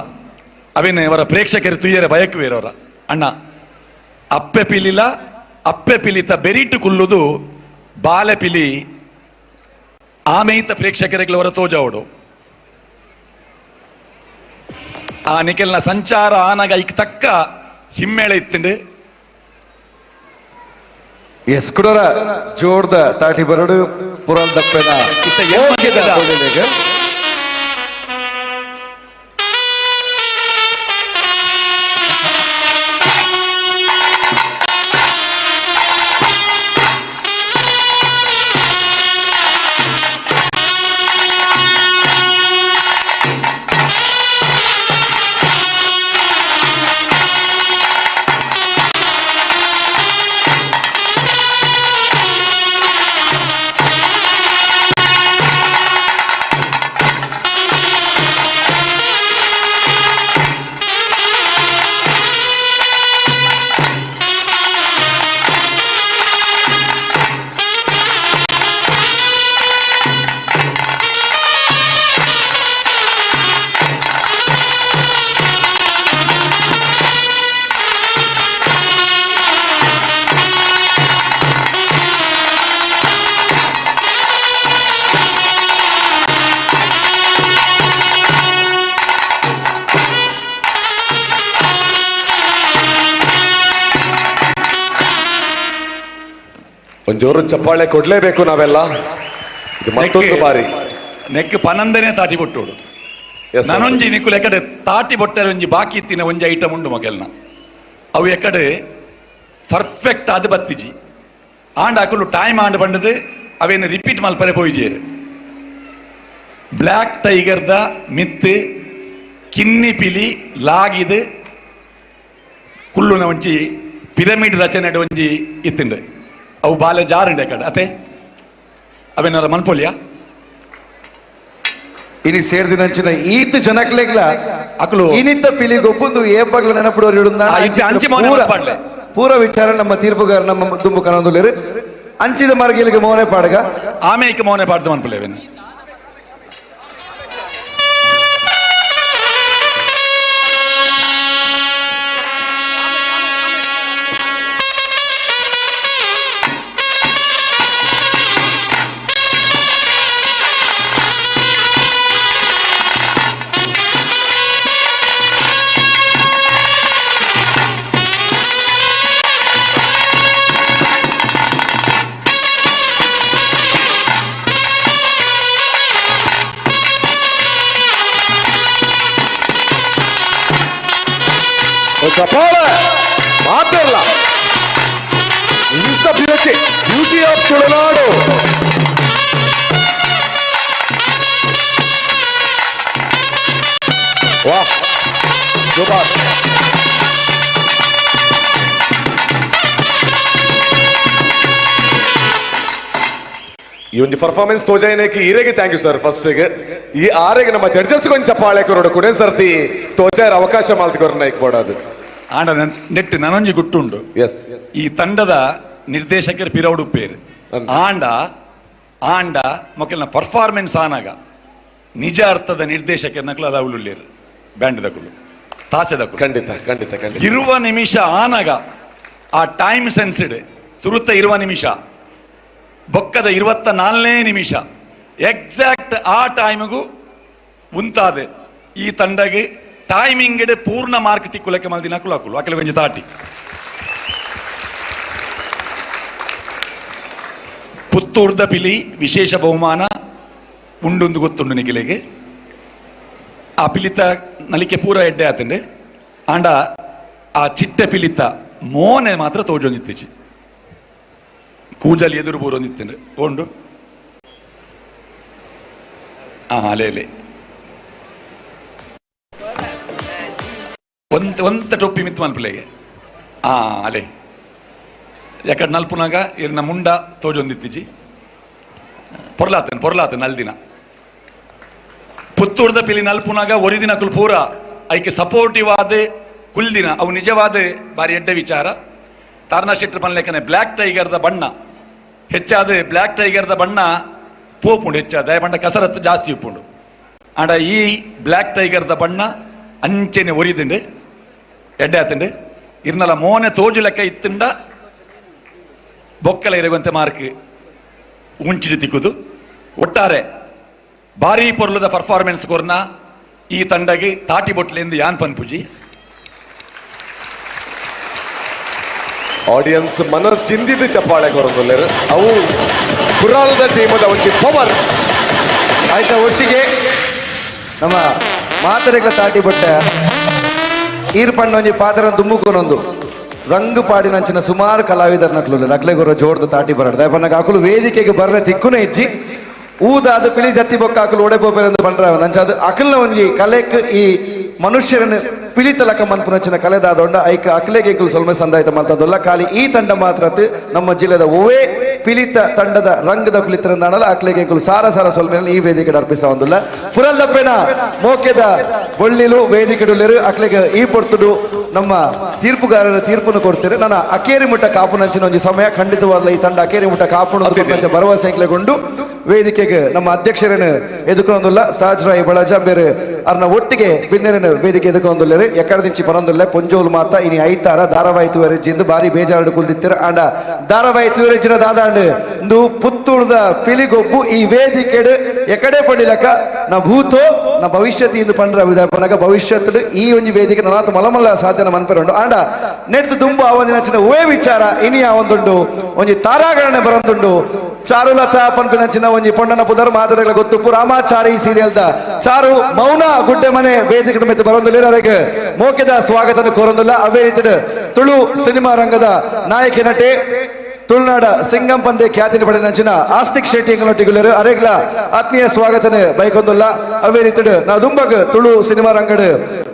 ಅವೇನು ಅವರ ಪ್ರೇಕ್ಷಕರು ತುಯ್ಯರೆ ಬಯಕುವೇರವರ ಅಣ್ಣ ಅಪ್ಪೆ ಪಿಲಿಲ ಅಪ್ಪೆ ಪಿಲಿತ ಬೆರಿಟು ಕುಲ್ಲುದು ಬಾಲೆ ಪಿಲಿ ಆಮೇಯಿತ ಪ್ರೇಕ್ಷಕರಿಗಳವರ ತೋಜಾವಡು. ಆ ನಿಕೆಲ್ನ ಸಂಚಾರ ಆನಗ ಇಕ್ ತಕ್ಕ ಹಿಮ್ಮೇಳ ಇತ್ತಂಡು. ಎಸ್ ಕುಡರ ಜೋರ್ದ ತಾಟಿ ಬರಡು ಪುರಲ್ ದಪ್ಪೆನ ಒಂದ್ ಜೋರು ಚಪ್ಪಾಳೆ ಕೊಡ್ಲೇಬೇಕು ನಾವೆಲ್ಲ. ಇದು ಮತ್ತೊಂದು ಬಾರಿ ನೆಕ್ ಪನಂದನೆ ತಾಟಿ ಬೊಟ್ಟೋಡು. ನಾನೊಂಜಿ ನಿಕ್ಕುಲು ಎಕಡೆ ತಾಟಿ ಬೊಟ್ಟರೆ ಒಂಜಿ ಬಾಕಿ ಇತ್ತಿನ ಒಂಜಿ ಐಟಮ್ ಉಂಡು ಮಕೆಲ್ನ. ಅವು ಎಕಡೆ ಪರ್ಫೆಕ್ಟ್ ಅದು ಬತ್ತಿಜಿ ಆಂಡ ಅಕುಲು ಟೈಮ್ ಆಂಡ್ ಬಂಡದು ಅವೇನು ರಿಪೀಟ್ ಮಲ್ಪರೆ ಪೋಯಿಜೇರು. ಬ್ಲ್ಯಾಕ್ ಟೈಗರ್ದ ಮಿತ್ತು ಕಿನ್ನಿ ಪಿಲಿ ಲಾಗಿದು ಕುಳ್ಳುನ ಒಂಜಿ ಪಿರಮಿಡ್ ರಚನೆ ಒಂಜಿ ಇತ್ತುಂಡು. ಅವು ಬಾಲೆ ಜಾರುಂಡೆ ಕಡೆ ಅತೆ ಅವೇನಾರ ಮನ್ಪೊಲಿಯಾ ಇನಿ ಸೇರ್ದಿನಂಚಿನ ಈತ್ ಜನಕ್ಲೆಗ್ಲ ಅಕುಲು ಇನಿತ ಪಿಲಿ ಗೊಬ್ಬುಂದು ಏ ಪಗ್ಲ ನೆನಪುಡೋರು ಅಂಚಿ ಮೌನ ಪಾಡ್ಲೆ. ಪೂರ ವಿಚಾರ ನಮ್ಮ ತೀರ್ಪುಗಾರ ನಮ್ಮ ದುಂಬು ಕನಂದುಲೇರು ಅಂಚಿದ ಮಾರ್ಗಿಲಿಗೆ ಮೌನೆ ಪಾಡಗ ಆಮೇಕ ಮೌನೆ ಪಾಡ್ದು ಮನ್ಪುಲೇವೇನು. ಚಪ್ಪಾಳೆ ಮಾತಿರಲ್ಲ. This is the beauty, beauty of Tulunadu. ವಾಹ್, super. ಈ ಒಂದು performance ತೋಜಾಯನೇಕಿ ಈರೆಗೆ thank you sir. First ಈ ಆರೆಗೆ ನಮ್ಮ ಜಡ್ಜಸ್ ಕೊಂಚ ಚಪ್ಪಾಳೆ ಕೊರಡು ಕುಡೆ ಸರ್ತಿ ತೋಜಾಯರ ಅವಕಾಶ ಮಾಲ್ತಿಕೊರನ್ನ ಇಕ್ಬೋಡದು. ಆಂಡ ನೆಟ್ ನನೊಂಜಿ ಗುಟ್ಟುಂಡು. ಎಸ್. ಈ ತಂಡದ ನಿರ್ದೇಶಕರು ಪಿರೌಡು ಪೇರು ಆಂಡ ಆಂಡ ಮೊಕಲ್ನ ಪರ್ಫಾರ್ಮೆನ್ಸ್ ಆನಾಗ ನಿಜ ಅರ್ಥದ ನಿರ್ದೇಶಕರ್ನಕಲು ಅದಾವುಲುಲ್ಲೇರು ಬ್ಯಾಂಡ್ ದಕುಲು ತಾಸೆದಕುಲು. ಖಂಡಿತ ಖಂಡಿತ ಖಂಡಿತ. ಇರುವ ನಿಮಿಷ ಆನಾಗ ಆ ಟೈಮ್ ಸೆನ್ಸ್ಡ್ ಸುರುತ್ತ 20 ನಿಮಿಷ ಬೊಕ್ಕದ 24ನೇ ನಿಮಿಷ ಎಕ್ಸಾಕ್ಟ್ ಆ ಟೈಮಿಗೂ ಉಂತಾದೆ ಈ ತಂಡಗೆ ಟೈಮಿಂಗ್ ಪೂರ್ಣ ಮಾರ್ಕ್ ತಿಕ್ಕುಲಕ್ಕೆ ಮಲ್ದಿನ ಅಕುಲು ಅಕಲು ಕೊಂಚ ತಾಟಿ. ಪುತ್ತೂರ್ದ ಪಿಲಿ ವಿಶೇಷ ಬಹುಮಾನ ಉಂಡೊಂದು ಗೊತ್ತುಂಡು ನಿಖಿಲಿಗೆ. ಆ ಪಿಲಿತ ನಲಿಕೆ ಪೂರ ಎಡ್ಡೆ ಆತಂಡೆ ಆಂಡ ಆ ಚಿಟ್ಟೆ ಪಿಲಿತ ಮೋನೆ ಮಾತ್ರ ತೋಜೊಂದಿತ್ತಿಚಿ ಕೂಜಲಿ ಎದುರು ಬೂರೊಂದಿತ್ತಂಡೆ ಓಂಡು ಅಲೆ ಅಲೆ ಒಂತ ಒಂತ ಟೊಪ್ಪಿ ಮಿತ್ತು ಮನ್ಪುಲೆಗೆ ಅಲೆ ಯಾಕಡೆ ನಲ್ಪುನಾಗ ಇರ್ನ ಮುಂಡ ತೋಜೊಂದಿತ್ತಿಜಿ ಪೊರ್ಲಾತನ್ ಪೊರ್ಲಾತನ್ ಅಲ್ದಿನ ಪುತ್ತೂರ್ದ ಪಿಲಿ ನಲ್ಪುನಾಗ ಒರಿದಿನ ಕುಲ್ ಪೂರ ಐಕೆ ಸಪೋರ್ಟಿವ್ ಆದ ಕುಲ್ದಿನ ಅವು ನಿಜವಾದ ಬಾರಿ ಎಡ್ಡೆ ವಿಚಾರ. ತಾರ್ನಾ ಶೆಟ್ರ್ ಪನ್ಲೆಕ್ಕನೆ ಬ್ಲ್ಯಾಕ್ ಟೈಗರ್ದ ಬಣ್ಣ ಹೆಚ್ಚಾದ ಬ್ಲ್ಯಾಕ್ ಟೈಗರ್ದ ಬಣ್ಣ ಪೋಪುಂಡು ಹೆಚ್ಚಾದ ಬಣ್ಣ ಕಸರತ್ತು ಜಾಸ್ತಿ ಉಪ್ಪುಂಡು. ಆಂಡ ಈ ಬ್ಲ್ಯಾಕ್ ಟೈಗರ್ದ ಬಣ್ಣ ಅಂಚೆನೆ ಒರಿದಿಂಡು ಎಡ್ಡೆ ಆತಂಡು ಇರ್ನಲ ಮೋನೆ ತೋಜು ಲೆಕ್ಕ ಇತ್ತಂಡ ಬೊಕ್ಕಲ ಇರುವಂತೆ ಮಾರ್ಕ್ ಉಂಚಿಡಿ ತಿಕ್ಕುದು. ಒಟ್ಟಾರೆ ಭಾರಿ ಪೊರ್ಲದ ಪರ್ಫಾರ್ಮೆನ್ಸ್ ಕೊರ್ನ ಈ ತಂಡಗೆ ತಾಟಿ ಬೊಟ್ಲೆಂದು ಯಾನ್ ಪನ್ಪುಜಿ. ಆಡಿಯನ್ಸ್ ಮನಸ್ ಚಿಂದಿದ್ದು ಚಪ್ಪಾಳೆ ಕೊರೊಂದುಲ್ಲೆರ್ ಅವು ಕುರಾಲದ ಟೀಮದ ಒಂಜಿ ಪವರ್. ಆಯ್ತಾ ಒಟ್ಟಿಗೆ ನಮ್ಮ ಮಾತರೆಗಳ ತಾಟಿ ಬೊಟ್ಟೆ ಈರ್ ಪಣ್ಣೊಂಜಿ ಪಾತ್ರ ದುಮ್ಮುಕೊನೊಂದು ರಂಗು ಪಾಡಿನಂಚಿನ ಸುಮಾರು ಕಲಾವಿದರ ನಕ್ಲು ನಕ್ಲೆಗೊರ ಜೋಡ್ದು ತಾಟಿ ಬರಡ್ದ ಪನ್ನಗ ಅಕುಲು ವೇದಿಕೆಗೆ ಬರ್ರೆ ತಿಕ್ಕುನ ಇಜ್ಜಿ ಊದಾದ ಪಿಲಿ ಜತ್ತಿ ಬೊಕ್ಕ ಅಕುಲು ಒಡೆ ಪೋಪೆರೆಂದು ಪಂಡ್ರ ನಂಚ ಅದು ಅಕಲ್ನ ಒಂಜಿ ಕಲೆಕ್ ಈ ಮನುಷ್ಯರನ್ನು ಪಿಲಿತಲಕ ಮನ್ಪುನಂಚಿನ ಕಲೆದಾದೊಂಡ ಐಕ ಅಕ್ಲೆಗೆ ಎಂಕುಲು ಸೊಲ್ಮೆ ಸಂದಾಯ್ತ ಮಲ್ತದಲ್ಲ. ಖಾಲಿ ಈ ತಂಡ ಮಾತ್ರ ನಮ್ಮ ಜಿಲ್ಲೆದ ಒವೇ ಪಿಲಿತ ತಂಡದ ರಂಗದ ಕುಲಿತರಂದಾಣಲ ಅಕ್ಲೆಗೆ ಎಂಕುಲು ಸಾರ ಸಾರ ಸೊಲ್ಮೆ ಈ ವೇದಿಕೆ ಅರ್ಪಿಸ ಒಂದುಲ್ಲ. ಪುರಲ್ದಪ್ಪೆನ ಮೋಕೆದ ಬೊಳ್ಳಿಲು ವೇದಿಕೆಡುಲ್ಲೆರು ಅಕ್ಲೆಗೆ ಈ ಪೊರ್ತುಡು ನಮ್ಮ ತೀರ್ಪುಗಾರರ ತೀರ್ಪನ್ನು ಕೊಡ್ತಾರೆ. ನನ್ನ ಅಕೇರಿ ಮುಟ್ಟ ಕಾಪುನಂಚಿನ ಒಂಜಿ ಸಮಯ ಖಂಡಿತವಾಗ್ಲ ಈ ತಂಡ ಅಕೇರಿ ಮುಟ್ಟ ಕಾಪುಣ ಭರವಸೆ ಎಂಕ್ಲೆಗೊಂಡು ವೇದಿಕೆಗೆ ನಮ್ಮ ಅಧ್ಯಕ್ಷರನ್ನು ಎದುಕೊಂದುಲ್ಲ ಸಹಜ್ ರಾಯ್ ಬಳಜ ಬೇರೆ ಅರ್ನ ಒಟ್ಟಿಗೆ ಬಿನ್ನೆರನ್ನು ವೇದಿಕೆ ಎದುಕೊಂದುಲ್ಲೇರು ಎಕ್ಕಡದಿಂಚಿ ಪನೊಂದುಲ್ಲೆ ಪೊಂಜೋಲು ಮಾತ ಇನಿ ಐತಾರ ಧಾರಾವಾಹಿ ತುವರೆಜ್ಜಿಂದು ಬಾರಿ ಬೇಜಾರು ಕುಲ್ದಿತ್ತಿರ ಆಂಡ ಧಾರಾವಾಹಿ ತುವರೆಜ್ಜಿನ ದಾದಾಂಡು ಇಂದು ಪುತ್ತೂರ್ದ ಪಿಲಿಗೊಬ್ಬು ಈ ವೇದಿಕೆಡು ಎಕಡೆ ಪಡಿಲಕ ನ ಭೂತೋ ನ ಭವಿಷ್ಯತ್ ಇಂದು ಪಂಡ್ರ ವಿಧಾಪನಗ ಭವಿಷ್ಯತ್ ಈ ಒಂಜಿ ವೇದಿಕೆ ನನಾತ್ ಮಲಮಲ್ಲ ಸಾಧ್ಯನ ಮನ್ಪೆರುಂಡು ಆಂಡ ನೆಡ್ದು ದುಂಬು ಆ ಒಂದಿನ ಚಿನ್ನ ಓವೇ ವಿಚಾರ ಇನಿ ಆ ಒಂದುಂಡು ಒಂಜಿ ತಾರಾಗಣನೆ ಬರಂದುಂಡು ಚಾರುಲತಾ ಪನ್ಪಿನಂಚಿನ ಒಂಜಿ ಪೊಣ್ಣನ ಪುದರ್ ಮಾದರಿಗಳ ಗೊತ್ತುಪ್ಪು ರಾಮಾಚಾರಿ ಸೀರಿಯಲ್ದ ಚಾರು ಮೌನ ಗುಡ್ಡೆ ಮನೆ ವೇದಿಕೆ ಮಿತ್ತು ಬರೊಂದುಲ್ಲೆರ್ ಮೋಕೆದ ಸ್ವಾಗತನ ಕೋರೊಂದುಲ್ಲ. ಅವೇ ರೀತಿಡ್ ತುಳು ಸಿನಿಮಾ ರಂಗದ ನಾಯಕಿ ನಟೆ ತುಳುನಾಡ ಸಿಂಗಂ ಪಂದೆ ಖ್ಯಾತಿನ ಪಡೆದಂಚಿನ ಆಸ್ತಿಕ್ ಶೆಟ್ಟಿ ಎಂಗಲೊಟ್ಟಿಗುಲ್ಲೆರ್ ಅರೆಗ್ಲ ಆತ್ಮೀಯ ಸ್ವಾಗತನ ಬೈಕೊಂದುಲ್ಲ. ಅವೇ ರೀತಿಡ್ ನಾ ದುಂಬಗ್ ತುಳು ಸಿನಿಮಾ ರಂಗಡ್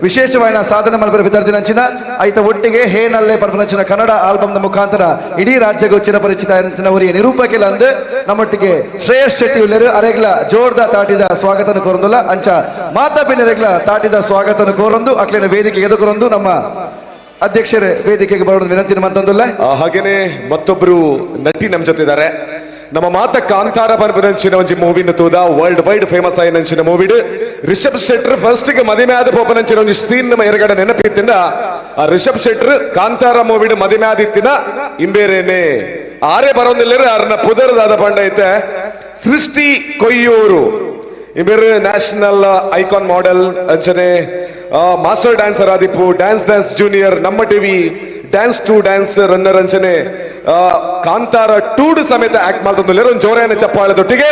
ವಿಶೇಷವಾದ ಸಾಧನೆ ಮಲ್ಪರ ವಿದ್ಯಾರ್ಥಿನಂಚಿನ ಐತ ಒಟ್ಟಿಗೆ ಹೇ ನಲ್ಲೆ ಪರ್ಪನಂಚಿನ ಕನ್ನಡ ಆಲ್ಬಮ್ನ ಮುಖಾಂತರ ಇಡೀ ರಾಜ್ಯಗೂ ಚಿರಪರಿಚಿತ ಅವರಿಗೆ ನಿರೂಪಕಿಲಂದು ನಮ್ಮೊಟ್ಟಿಗೆ ಶ್ರೇಯಸ್ ಶೆಟ್ಟಿ ಉಲ್ಲೆರ್ ಅರೆಗ್ಲ ಜೋರ್ದ ತಾಟಿದ ಸ್ವಾಗತನ ಕೋರೊಂದುಲ್ಲ. ಅಂಚ ಮಾತಾ ಬಿನ್ನೆರೆಗ್ಲ ತಾಟಿದ ಸ್ವಾಗತನ ಕೋರೊಂದು ಅಕ್ಲಿನ ವೇದಿಕೆಗೆ ಎದುಕೊರೊಂದು ನಮ್ಮ ಅಧ್ಯಕ್ಷರೇ ವೇದಿಕೆಗೆ ಬರೋದು ವಿನಂತಿ ಮಂತಂದುಲ್ಲ. ಹಾಗೇನೆ ಮತ್ತೊಬ್ರು ನಟಿ ನಮ್ ಜೊತೆ ಇದ್ದಾರೆ. ನಮ್ಮ ಮಾತ ಕಾಂತಾರ ಪರ್ಪದಂಚಿನ ಒಂಜಿ ಮೂವಿನ ತೂದ world wide famous ಆಯಿನಂಚಿನ ಮೂವಿಡ್ ರಿಷಬ್ ಶೆಟ್ಟರ್ ಫಸ್ಟ್ ಗೆ ಮದಿಮೆ ಆದ ಪೋಪನಂಚಿನ ಒಂಜಿ ಸೀನ್ ನಮ್ಮ ಎರಗಡ ನೆನಪಿತ್ತಿಂದ ಆ ರಿಷಬ್ ಶೆಟ್ಟರ್ ಕಾಂತಾರ ಮೂವಿಡ್ ಮದಿಮೆ ಆದಿತ್ತಿನ ಇಂಬೇರೇನೆ ಆರೇ ಬರೋದಿಲ್ಲರ ಅರ್ನ ಪುದರ್ದಾದ ಪಂಡ ಐತೆ ಸೃಷ್ಟಿ ಕೊಯ್ಯೂರು ಇಂಬೇರು national icon model ಅಂಚನೆ ಮಾಸ್ಟರ್ ಡ್ಯಾನ್ಸರ್ ಆದಿಪ್ಪು dance dance junior ನಮ್ಮ TV dance to dance runner ಅಂಚನೆ ಕಾಂತಾರ ಟೂಡ್ ಸಮೇತ ಆಕ್ಟ್ ಮಾಡ್ತಂದಿಲ್ಲ. ಒಂದು ಜೋರಾಯನ ಚಪ್ಪಾಳೆದೊಟ್ಟಿಗೆ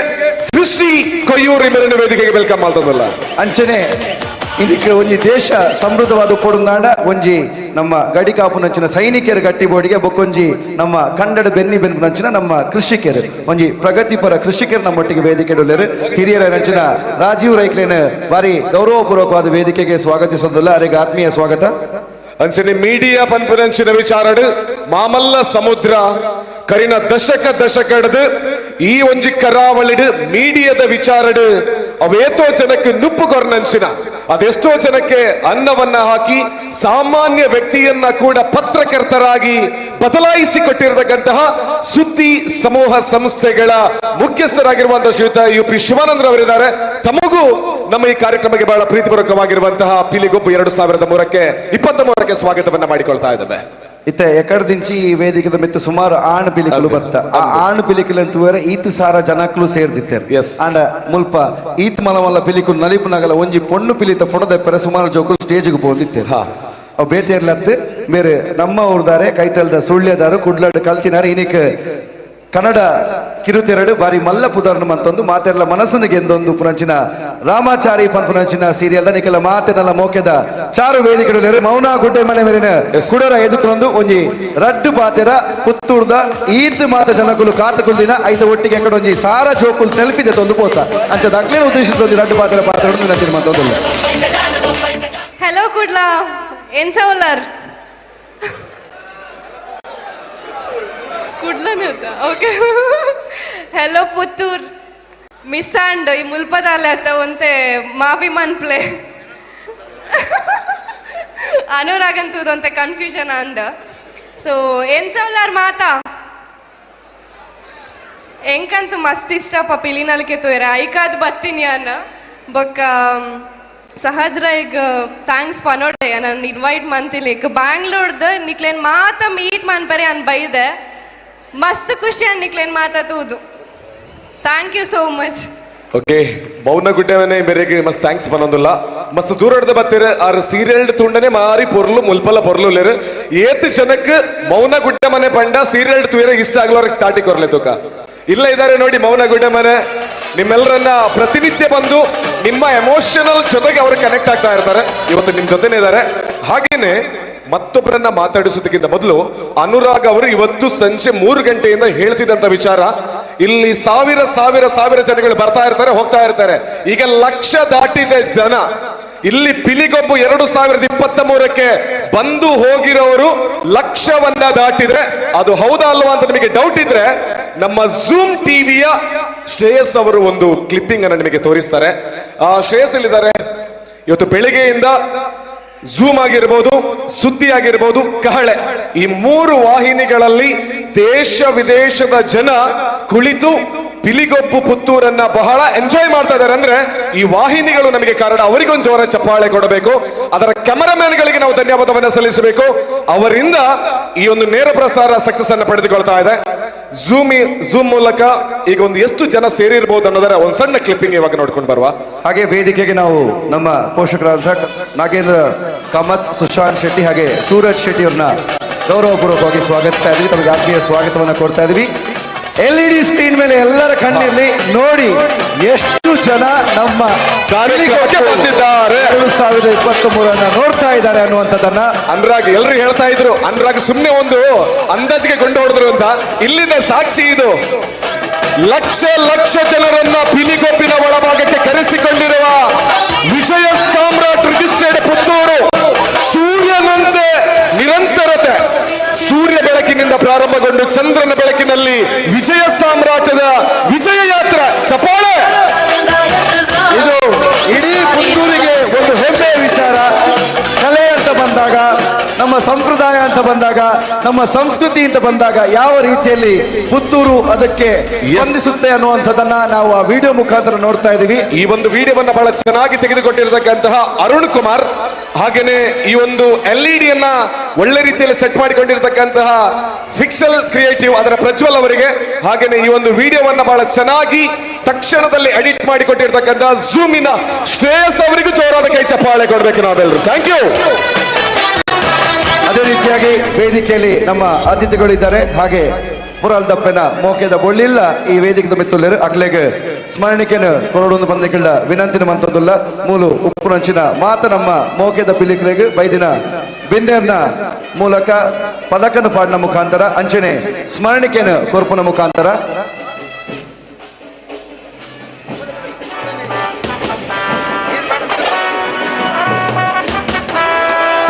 ಸೃಷ್ಟಿ ಕೊಯ್ಯೂರು ಇಂಬೇರನ್ನು ವೇದಿಕೆಗೆ welcome ಮಾಡ್ತಂದಿಲ್ಲ. ಅಂಚನೆ ಇದಕ್ಕೆ ಒಂಜಿ ದೇಶ ಸಮೃದ್ಧವಾದ ಕೊಡುಂದಾಂಡ ಒಂಜಿ ನಮ್ಮ ಗಡಿ ಕಾಪುನಂಚಿನ ಸೈನಿಕರ ಗಟ್ಟಿ ಬೋಡಿಗೆ ಬೊಕ್ಕೊಂಜಿ ನಮ್ಮ ಕಂಡಡ ಬೆನ್ನಿ ಬೆನ್ಪುನಂಚಿನ ನಮ್ಮ ಕೃಷಿಕರು ಒಂಜಿ ಪ್ರಗತಿಪರ ಕೃಷಿಕರು ನಮ್ಮೊಟ್ಟಿಗೆ ವೇದಿಕೆ ಉಲ್ಲೆರ್. ಹಿರಿಯರ ನಂಚಿನ ರಾಜೀವ್ ರೈಕ್ಲೇನ್ ಬಾರಿ ಗೌರವಪೂರ್ವಕವಾದ ವೇದಿಕೆಗೆ ಸ್ವಾಗತಿಸೋದಿಲ್ಲ ಅವರಿಗೆ ಆತ್ಮೀಯ ಸ್ವಾಗತ. ಅಂಚನೆ ಮೀಡಿಯಾ ಪನ್ಪುನಂಚಿನ ವಿಚಾರಡು ಮಾಮಲ್ಲ ಸಮುದ್ರ ಕರಿನ ದಶಕ ದಶಕಡ್ದು ಈ ಒಂಜಿ ಕರಾವಳಿಡ್ ಮೀಡಿಯಾದ ವಿಚಾರಡ್ ಅವೇತೋ ಜನಕ್ಕೆ ನುಪ್ಪು ಕೊರ್ನಂಚಿನ, ಅದೆಷ್ಟೋ ಜನಕ್ಕೆ ಅನ್ನವನ್ನ ಹಾಕಿ ಸಾಮಾನ್ಯ ವ್ಯಕ್ತಿಯನ್ನ ಕೂಡ ಪತ್ರಕರ್ತರಾಗಿ ಬದಲಾಯಿಸಿಕೊಟ್ಟಿರತಕ್ಕಂತಹ ಸುದ್ದಿ ಸಮೂಹ ಸಂಸ್ಥೆಗಳ ಮುಖ್ಯಸ್ಥರಾಗಿರುವಂತಹ ಶ್ರೀಯುತ ಯು ಪಿ ಶಿವಾನಂದರವರಿದ್ದಾರೆ. ತಮಗೂ ನಮ್ಮ ಈ ಕಾರ್ಯಕ್ರಮಕ್ಕೆ ಬಹಳ ಪ್ರೀತಿಪೂರ್ವಕವಾಗಿರುವಂತಹ ಪಿಲಿಗೊಬ್ಬು 2023ಕ್ಕೆ ಸ್ವಾಗತವನ್ನ ಮಾಡಿಕೊಳ್ತಾ ಇದ್ದೇವೆ. ಇತ್ತೆ ಎಕಡ್ದಿಂಚಿ ಈ ವೇದಿಕೆದ ಮಿತ್ತು ಸುಮಾರು ಆಣ್ ಪಿಲಿಕುಲು ಬತ್ತ, ಆ ಆಣ್ ಪಿಲಿಕುಲು ಅಂತುವರೆ ಈತ್ ಸಾರ ಜನಕ್ಲು ಸೇರ್ದಿತ್ತಾರೆ. ಆಂಡ ಮುಲ್ಪ ಈತ್ ಮಲ ಮಲ್ಲ ಪಿಲಿಕುಲು ನಲಿಪುನಗಲ ಒಂಜಿ ಪೊಣ್ಣು ಪಿಲಿತ ಫೋಟೋ ಸುಮಾರು ಜೋಕುಲು ಸ್ಟೇಜ್ಗೆ ಪೋಂದಿತ್ತೇರು. ಅವು ಬೇತೇರ್ಲತ್ತು ಬೇರೆ ನಮ್ಮ ಊರ್ದಾರೆ, ಕೈತಲ್ದ ಸುಳ್ಯದಾರು, ಕುಡ್ಲಡ್ ಕಲ್ತಿನಾರೆ. ಇನಿಕ್ ಕನ್ನಡ ಕಿರುತೆರಡು ಬಾರಿ ಮಲ್ಲ ಪುದರ್ನ ಮಂತೊಂದು ಮಾತೆರ್ಲ ಮನಸ್ಸನ್ನು ಗೆಂದೊಂದು ಪುನಂಚಿನ ರಾಮಾಚಾರಿ ಪನ್ಪುನಂಚಿನ ಸೀರಿಯಲ್ ನಿಕಲ ಮಾತೆನಲ್ಲ ಮೋಕೆದ ಚಾರು ವೇದಿಕೆ ಮೌನ ಗುಡ್ಡೆ ಮನೆ ಮೇಲಿನ ಕುಡರ ಎದುಕೊಂದು ಒಂಜಿ ರಡ್ಡು ಪಾತೆರ ಪುತ್ತೂರ್ದ ಈತ್ ಮಾತ ಜನಕುಲು ಕಾತುಕುಲ್ದಿನ ಐತ ಒಟ್ಟಿಗೆ ಎಕಡೆ ಒಂಜಿ ಸಾರ ಜೋಕುಲ್ ಸೆಲ್ಫಿ ದೆತ್ತೊಂದು ಪೋತ ಅಂಚ ದಕ್ಲೇನ ಉದ್ದೇಶಿತ ರಡ್ಡು ಪಾತೆರ ಪಾತ್ರ ಮಂತೊಂದುಲ್ಲ. ಹಲೋ ಕುಡ್ಲ, ಎಂಚ ಉಲ್ಲರ್? ಕುಡ್ಲನೆ ಓಕೆ. ಹಲೋ ಪುತ್ತೂರ್, ಮಿಸ್ ಆಂಡ್ ಈ ಮುಲ್ಪದಾಲೆ ಅತ್ತ ಒಂತೆ ಮಾಫಿ ಮನ್ಪ್ಲೆ ಅನುರಾಗ್ ಅಂತೂದಂತೆ ಕನ್ಫ್ಯೂಷನ್ ಅಂದ. ಸೊ ಎಂಚ ಉಲ್ಲರ್ ಮಾತಾ? ಎಂಕಂತೂ ಮಸ್ತ್ ಇಷ್ಟಪ್ಪ ಪಿಲಿನಲ್ಕೆ ತೋಯ್ರೆ ಐಕಾದ್ ಬತ್ತೀನಿ ಅನ್ನ ಬೊಕ್ಕ ಸಹಜ ರೈಗ್ thanks ಪನೋಡೆ ನನ್ನ ಇನ್ವೈಟ್ ಮಂತಿಲಿಕ್. ಬ್ಯಾಂಗ್ಳೂರ್ದ ನಿಕ್ಲೇನ್ ಮಾತ ಮೀಟ್ ಮನ್ಪರೆ ಅನ್ ಬೈದೆ, ಮಸ್ತ್ ಖುಷಿ ಅನ್ ನಿಕ್ಲೇನ್ ಮಾತಾ ತೂದು. Thank you so much. Okay, ಮೌನ ಗುಡ್ಡೆವನೆ ಮೇರೆಗೆ ಮಸ್ತ್ thanks ಪನೊಂದುಲ್ಲ. ಮಸ್ತ್ ದೂರ ಬತ್ತೀರ ಆರ್ ಸೀರಿಯಲ್ ತುಂಡನೆ ಮಾರಿ ಪೊರ್ಲು ಮುಲ್ಪಲ ಪೊರ್ಲು ಲೇರು ಏತ್ ಜನಕ್ ಮೌನ ಗುಡ್ಡೆ ಮನೆ ಪಂಡ ಸೀರಿಯಲ್ ತೂಯರೆ ಇಷ್ಟ ಆಗ್ಲವ್ರಿಗೆ ತಾಟಿ ಕೊರ್ಲೆ ತುಕ ಇಲ್ಲ ಇದ್ದಾರೆ ನೋಡಿ. ಮೌನ ಗುಡ್ಡೆ ಮನೆ ನಿಮ್ಮೆಲ್ಲರನ್ನ ಪ್ರತಿನಿತ್ಯ ಬಂದು ನಿಮ್ಮ ಎಮೋಷನಲ್ ಜೊತೆಗೆ ಅವರು ಕನೆಕ್ಟ್ ಆಗ್ತಾ ಇರ್ತಾರೆ. ಇವತ್ತು ನಿಮ್ ಜೊತೆನೇ ಇದ್ದಾರೆ. ಹಾಗೇನೆ ಮತ್ತೊಬ್ಬರನ್ನ ಮಾತಾಡಿಸೋದಕ್ಕಿಂತ ಮೊದಲು ಅನುರಾಗ್ ಅವರು ಇವತ್ತು ಸಂಜೆ 3 ಗಂಟೆಯಿಂದ ಹೇಳ್ತಿದ್ದಂತ ವಿಚಾರ, ಇಲ್ಲಿ ಸಾವಿರ ಸಾವಿರ ಸಾವಿರ ಜನಗಳು ಬರ್ತಾ ಇರ್ತಾರೆ, ಹೋಗ್ತಾ ಇರ್ತಾರೆ. ಈಗ ಲಕ್ಷ ದಾಟಿದೆ ಜನ. ಇಲ್ಲಿ ಪಿಲಿಗೊಬ್ಬು 2023ಕ್ಕೆ ಬಂದು ಹೋಗಿರೋರು ಲಕ್ಷವನ್ನ ದಾಟಿದ್ರೆ, ಅದು ಹೌದಾ ಅಲ್ವಾ ಅಂತ ನಿಮಗೆ ಡೌಟ್ ಇದ್ರೆ ನಮ್ಮ ಝೂಮ್ ಟಿವಿಯ ಶ್ರೇಯಸ್ ಅವರು ಒಂದು ಕ್ಲಿಪ್ಪಿಂಗ್ ಅನ್ನು ನಿಮಗೆ ತೋರಿಸ್ತಾರೆ. ಆ ಶ್ರೇಯಸ್ ಎಲ್ಲಿದ್ದಾರೆ? ಇವತ್ತು ಬೆಳಿಗ್ಗೆಯಿಂದ ಝೂಮ್ ಆಗಿರ್ಬೋದು, ಸುದ್ದಿ ಆಗಿರ್ಬೋದು, ಕಹಳೆ, ಈ 3 ವಾಹಿನಿಗಳಲ್ಲಿ ದೇಶ ವಿದೇಶದ ಜನ ಕುಳಿತು ಪಿಲಿಗೊಬ್ಬು ಪುತ್ತೂರನ್ನ ಬಹಳ ಎಂಜಾಯ್ ಮಾಡ್ತಾ ಇದ್ದಾರೆ. ಅಂದ್ರೆ ಈ ವಾಹಿನಿಗಳು ನಮಗೆ ಕಾರಣ. ಅವರಿಗೊಂದು ಜೋರ ಚಪ್ಪಾಳೆ ಕೊಡಬೇಕು. ಅದರ ಕ್ಯಾಮರಾಮ್ಯಾನ್ಗಳಿಗೆ ನಾವು ಧನ್ಯವಾದವನ್ನು ಸಲ್ಲಿಸಬೇಕು. ಅವರಿಂದ ಈ ಒಂದು ನೇರ ಪ್ರಸಾರ ಸಕ್ಸಸ್ ಅನ್ನು ಪಡೆದುಕೊಳ್ತಾ ಇದೆ. ಝೂಮ್ ಮೂಲಕ ಈಗ ಒಂದು ಎಷ್ಟು ಜನ ಸೇರಿರ್ಬೋದು ಅನ್ನೋದರ ಒಂದು ಸಣ್ಣ ಕ್ಲಿಪ್ಪಿಂಗ್ ಇವಾಗ ನೋಡ್ಕೊಂಡು ಬರುವ. ಹಾಗೆ ವೇದಿಕೆಗೆ ನಾವು ನಮ್ಮ ಪೋಷಕರಾದ ನಾಗೇಂದ್ರ ಕಾಮತ್, ಸುಶಾಂತ್ ಶೆಟ್ಟಿ ಹಾಗೆ ಸೂರಜ್ ಶೆಟ್ಟಿ ಅವ್ರನ್ನ ಗೌರವಪೂರ್ವಕವಾಗಿ ಸ್ವಾಗತಿಸ್ತಾ ಇದ್ವಿ. ತಮಗೆ ಆತ್ಮೀಯ ಸ್ವಾಗತವನ್ನು ಕೊಡ್ತಾ ಇದ್ವಿ. LED screen ಮೇಲೆ ಎಲ್ಲರ ಕಣ್ಣಿರ್ಲಿ, ನೋಡಿ ಎಷ್ಟು ಜನ ನಮ್ಮ ಕಾರ್ಯಕ್ರಮಕ್ಕೆ ಬಂದಿದ್ದಾರೆ. 2023 ನೋಡ್ತಾ ಇದ್ದಾರೆ ಅನ್ನುವಂಥದ್ದನ್ನ ಅನುರಾಗ್ ಎಲ್ಲರೂ ಹೇಳ್ತಾ ಇದ್ರು, ಅನುರಾಗ್ ಸುಮ್ಮನೆ ಒಂದು ಅಂದಾಜಿಗೆ ಕೊಂಡು ಹೊಡೆದ್ರು ಅಂತ. ಇಲ್ಲಿಂದ ಸಾಕ್ಷಿ ಇದು. ಲಕ್ಷ ಲಕ್ಷ ಜನರನ್ನ ಪಿಲಿಗೊಬ್ಬಿನ ಒಳಭಾಗಕ್ಕೆ ಕರೆಸಿಕೊಂಡಿರುವ ವಿಜಯ ಸಾಮ್ರಾಟ್ ರಿಜಿಸ್ಟರ್ಡ್ ಪುತ್ತೂರು ಸೂರ್ಯನಂತೆ ನಿರಂತರತೆ, ಸೂರ್ಯ ಬೆಳಕಿನಿಂದ ಪ್ರಾರಂಭಗೊಂಡು ಚಂದ್ರನ ಬೆಳಕಿನಲ್ಲಿ ವಿಜಯ ಸಾಮ್ರಾಟದ ವಿಜಯ ಯಾತ್ರೆ. ಚಪಾಳೆ. ಇದು ಇಡೀ ಪುತ್ತೂರಿಗೆ ಒಂದು ಹೆಮ್ಮೆಯ ವಿಚಾರ. ಕಲೆ ಅಂತ ಬಂದಾಗ, ನಮ್ಮ ಸಂಪ್ರದಾಯ ಅಂತ ಬಂದಾಗ, ನಮ್ಮ ಸಂಸ್ಕೃತಿ ಅಂತ ಬಂದಾಗ ಯಾವ ರೀತಿಯಲ್ಲಿ ಪುತ್ತೂರು ಅದಕ್ಕೆ ಸ್ಪಂದಿಸುತ್ತೆ ಅನ್ನುವಂಥದ್ದನ್ನ ನಾವು ಆ ವಿಡಿಯೋ ಮುಖಾಂತರ ನೋಡ್ತಾ ಇದ್ದೀವಿ. ಈ ಒಂದು ವಿಡಿಯೋವನ್ನ ಬಹಳ ಚೆನ್ನಾಗಿ ತೆಗೆದುಕೊಟ್ಟಿರತಕ್ಕಂತಹ ಅರುಣ್ ಕುಮಾರ್, ಹಾಗೇನೆ ಈ ಒಂದು LED ಅನ್ನ ಒಳ್ಳೆ ರೀತಿಯಲ್ಲಿ ಸೆಟ್ ಮಾಡಿಕೊಂಡಿರ್ತಕ್ಕಂತಹ ಫಿಕ್ಸಲ್ ಕ್ರಿಯೇಟಿವ್ ಅದರ ಪ್ರಜ್ವಲ್ ಅವರಿಗೆ, ಹಾಗೇನೆ ಈ ಒಂದು ವಿಡಿಯೋವನ್ನ ಬಹಳ ಚೆನ್ನಾಗಿ ತಕ್ಷಣದಲ್ಲಿ ಎಡಿಟ್ ಮಾಡಿಕೊಟ್ಟಿರ್ತಕ್ಕಂತಹ ಝೂಮಿನ ಶ್ರೇಯಸ್ ಅವರಿಗೂ ಜೋರಾದ ಕೈ ಚಪ್ಪಾಳೆ ಕೊಡಬೇಕು ನಾವೆಲ್ಲರೂ. Thank you. ಅದೇ ರೀತಿಯಾಗಿ ವೇದಿಕೆಯಲ್ಲಿ ನಮ್ಮ ಅತಿಥಿಗಳಿದ್ದಾರೆ. ಹಾಗೆ ಪುರಾಲ್ದಪ್ಪನ ಮೋಕೆದ ಬೊಳ್ಳಿಲ್ಲ ಈ ವೇದಿಕೆದ ಮಿತ್ತುಲ್ಲೇರು ಅಕ್ಲೆಗ್ ಸ್ಮರಣಿಕೆನ ಕೊರಡೊಂದು ಬಂದಿಕ್ಕಳ್ಳ ವಿನಂತಿನ ಮಂತೊಂದುಲ್ಲ. ಮೂಲು ಉಪ್ಪುನಂಚಿನ ಮಾತ ನಮ್ಮ ಮೋಕೆದ ಪಿಲಿಕ್ಲೆಗ್ ಬೈದಿನ ಬಿಂದೇರ್ನ ಮೂಲಕ ಪದಕನ ಪಾಡಿನ ಮುಖಾಂತರ ಅಂಚನೆ ಸ್ಮರಣಿಕೆನ ಕೊರ್ಪುನ ಮುಖಾಂತರ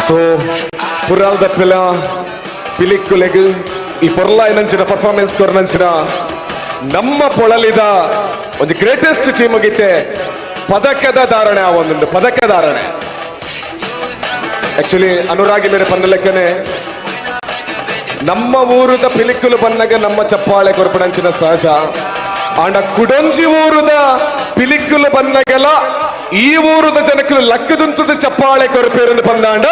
ಸೊ ಪುರಾಲ್ದಪ್ಪೆಲ ಪಿಲಿಕ್ಕುಲೆಗ್ ಈ ಪೊರ್ಲಾಯಿನಂಚಿನ ಪರ್ಫಾರ್ಮೆನ್ಸ್ ಕೊರ್ನಂಚಿನ ನಮ್ಮ ಪೊಳಲಿದ ಒಂದು ಗ್ರೇಟೆಸ್ಟ್ ಟೀಮ್ ಗೀತೆ ಪದಕದ ಧಾರಣೆ, ಆ ಒಂದೊಂದು ಪದಕ ಧಾರಣೆ. ಆಕ್ಚುಲಿ ಅನುರಾಗಿ ಮೇರೆ ಪಂದಲೆಕ್ಕನೆ ನಮ್ಮ ಊರುದ ಪಿಲಿಕುಲು ಬಂದಾಗ ನಮ್ಮ ಚಪ್ಪಾಳೆ ಕೊರ್ಪಣಂಚಿನ ಸಹಜ. ಆಂಡ ಕುಡೊಂಜಿ ಊರುದ ಪಿಲಿಕುಲು ಬಂದಾಗೆಲ್ಲ ಈ ಊರುದ ಜನಕ್ಕಲು ಲಕ್ಕದುಂತದ ಚಪ್ಪಾಳೆ ಕೊರಪೇರಂದು ಬಂದಾಂಡ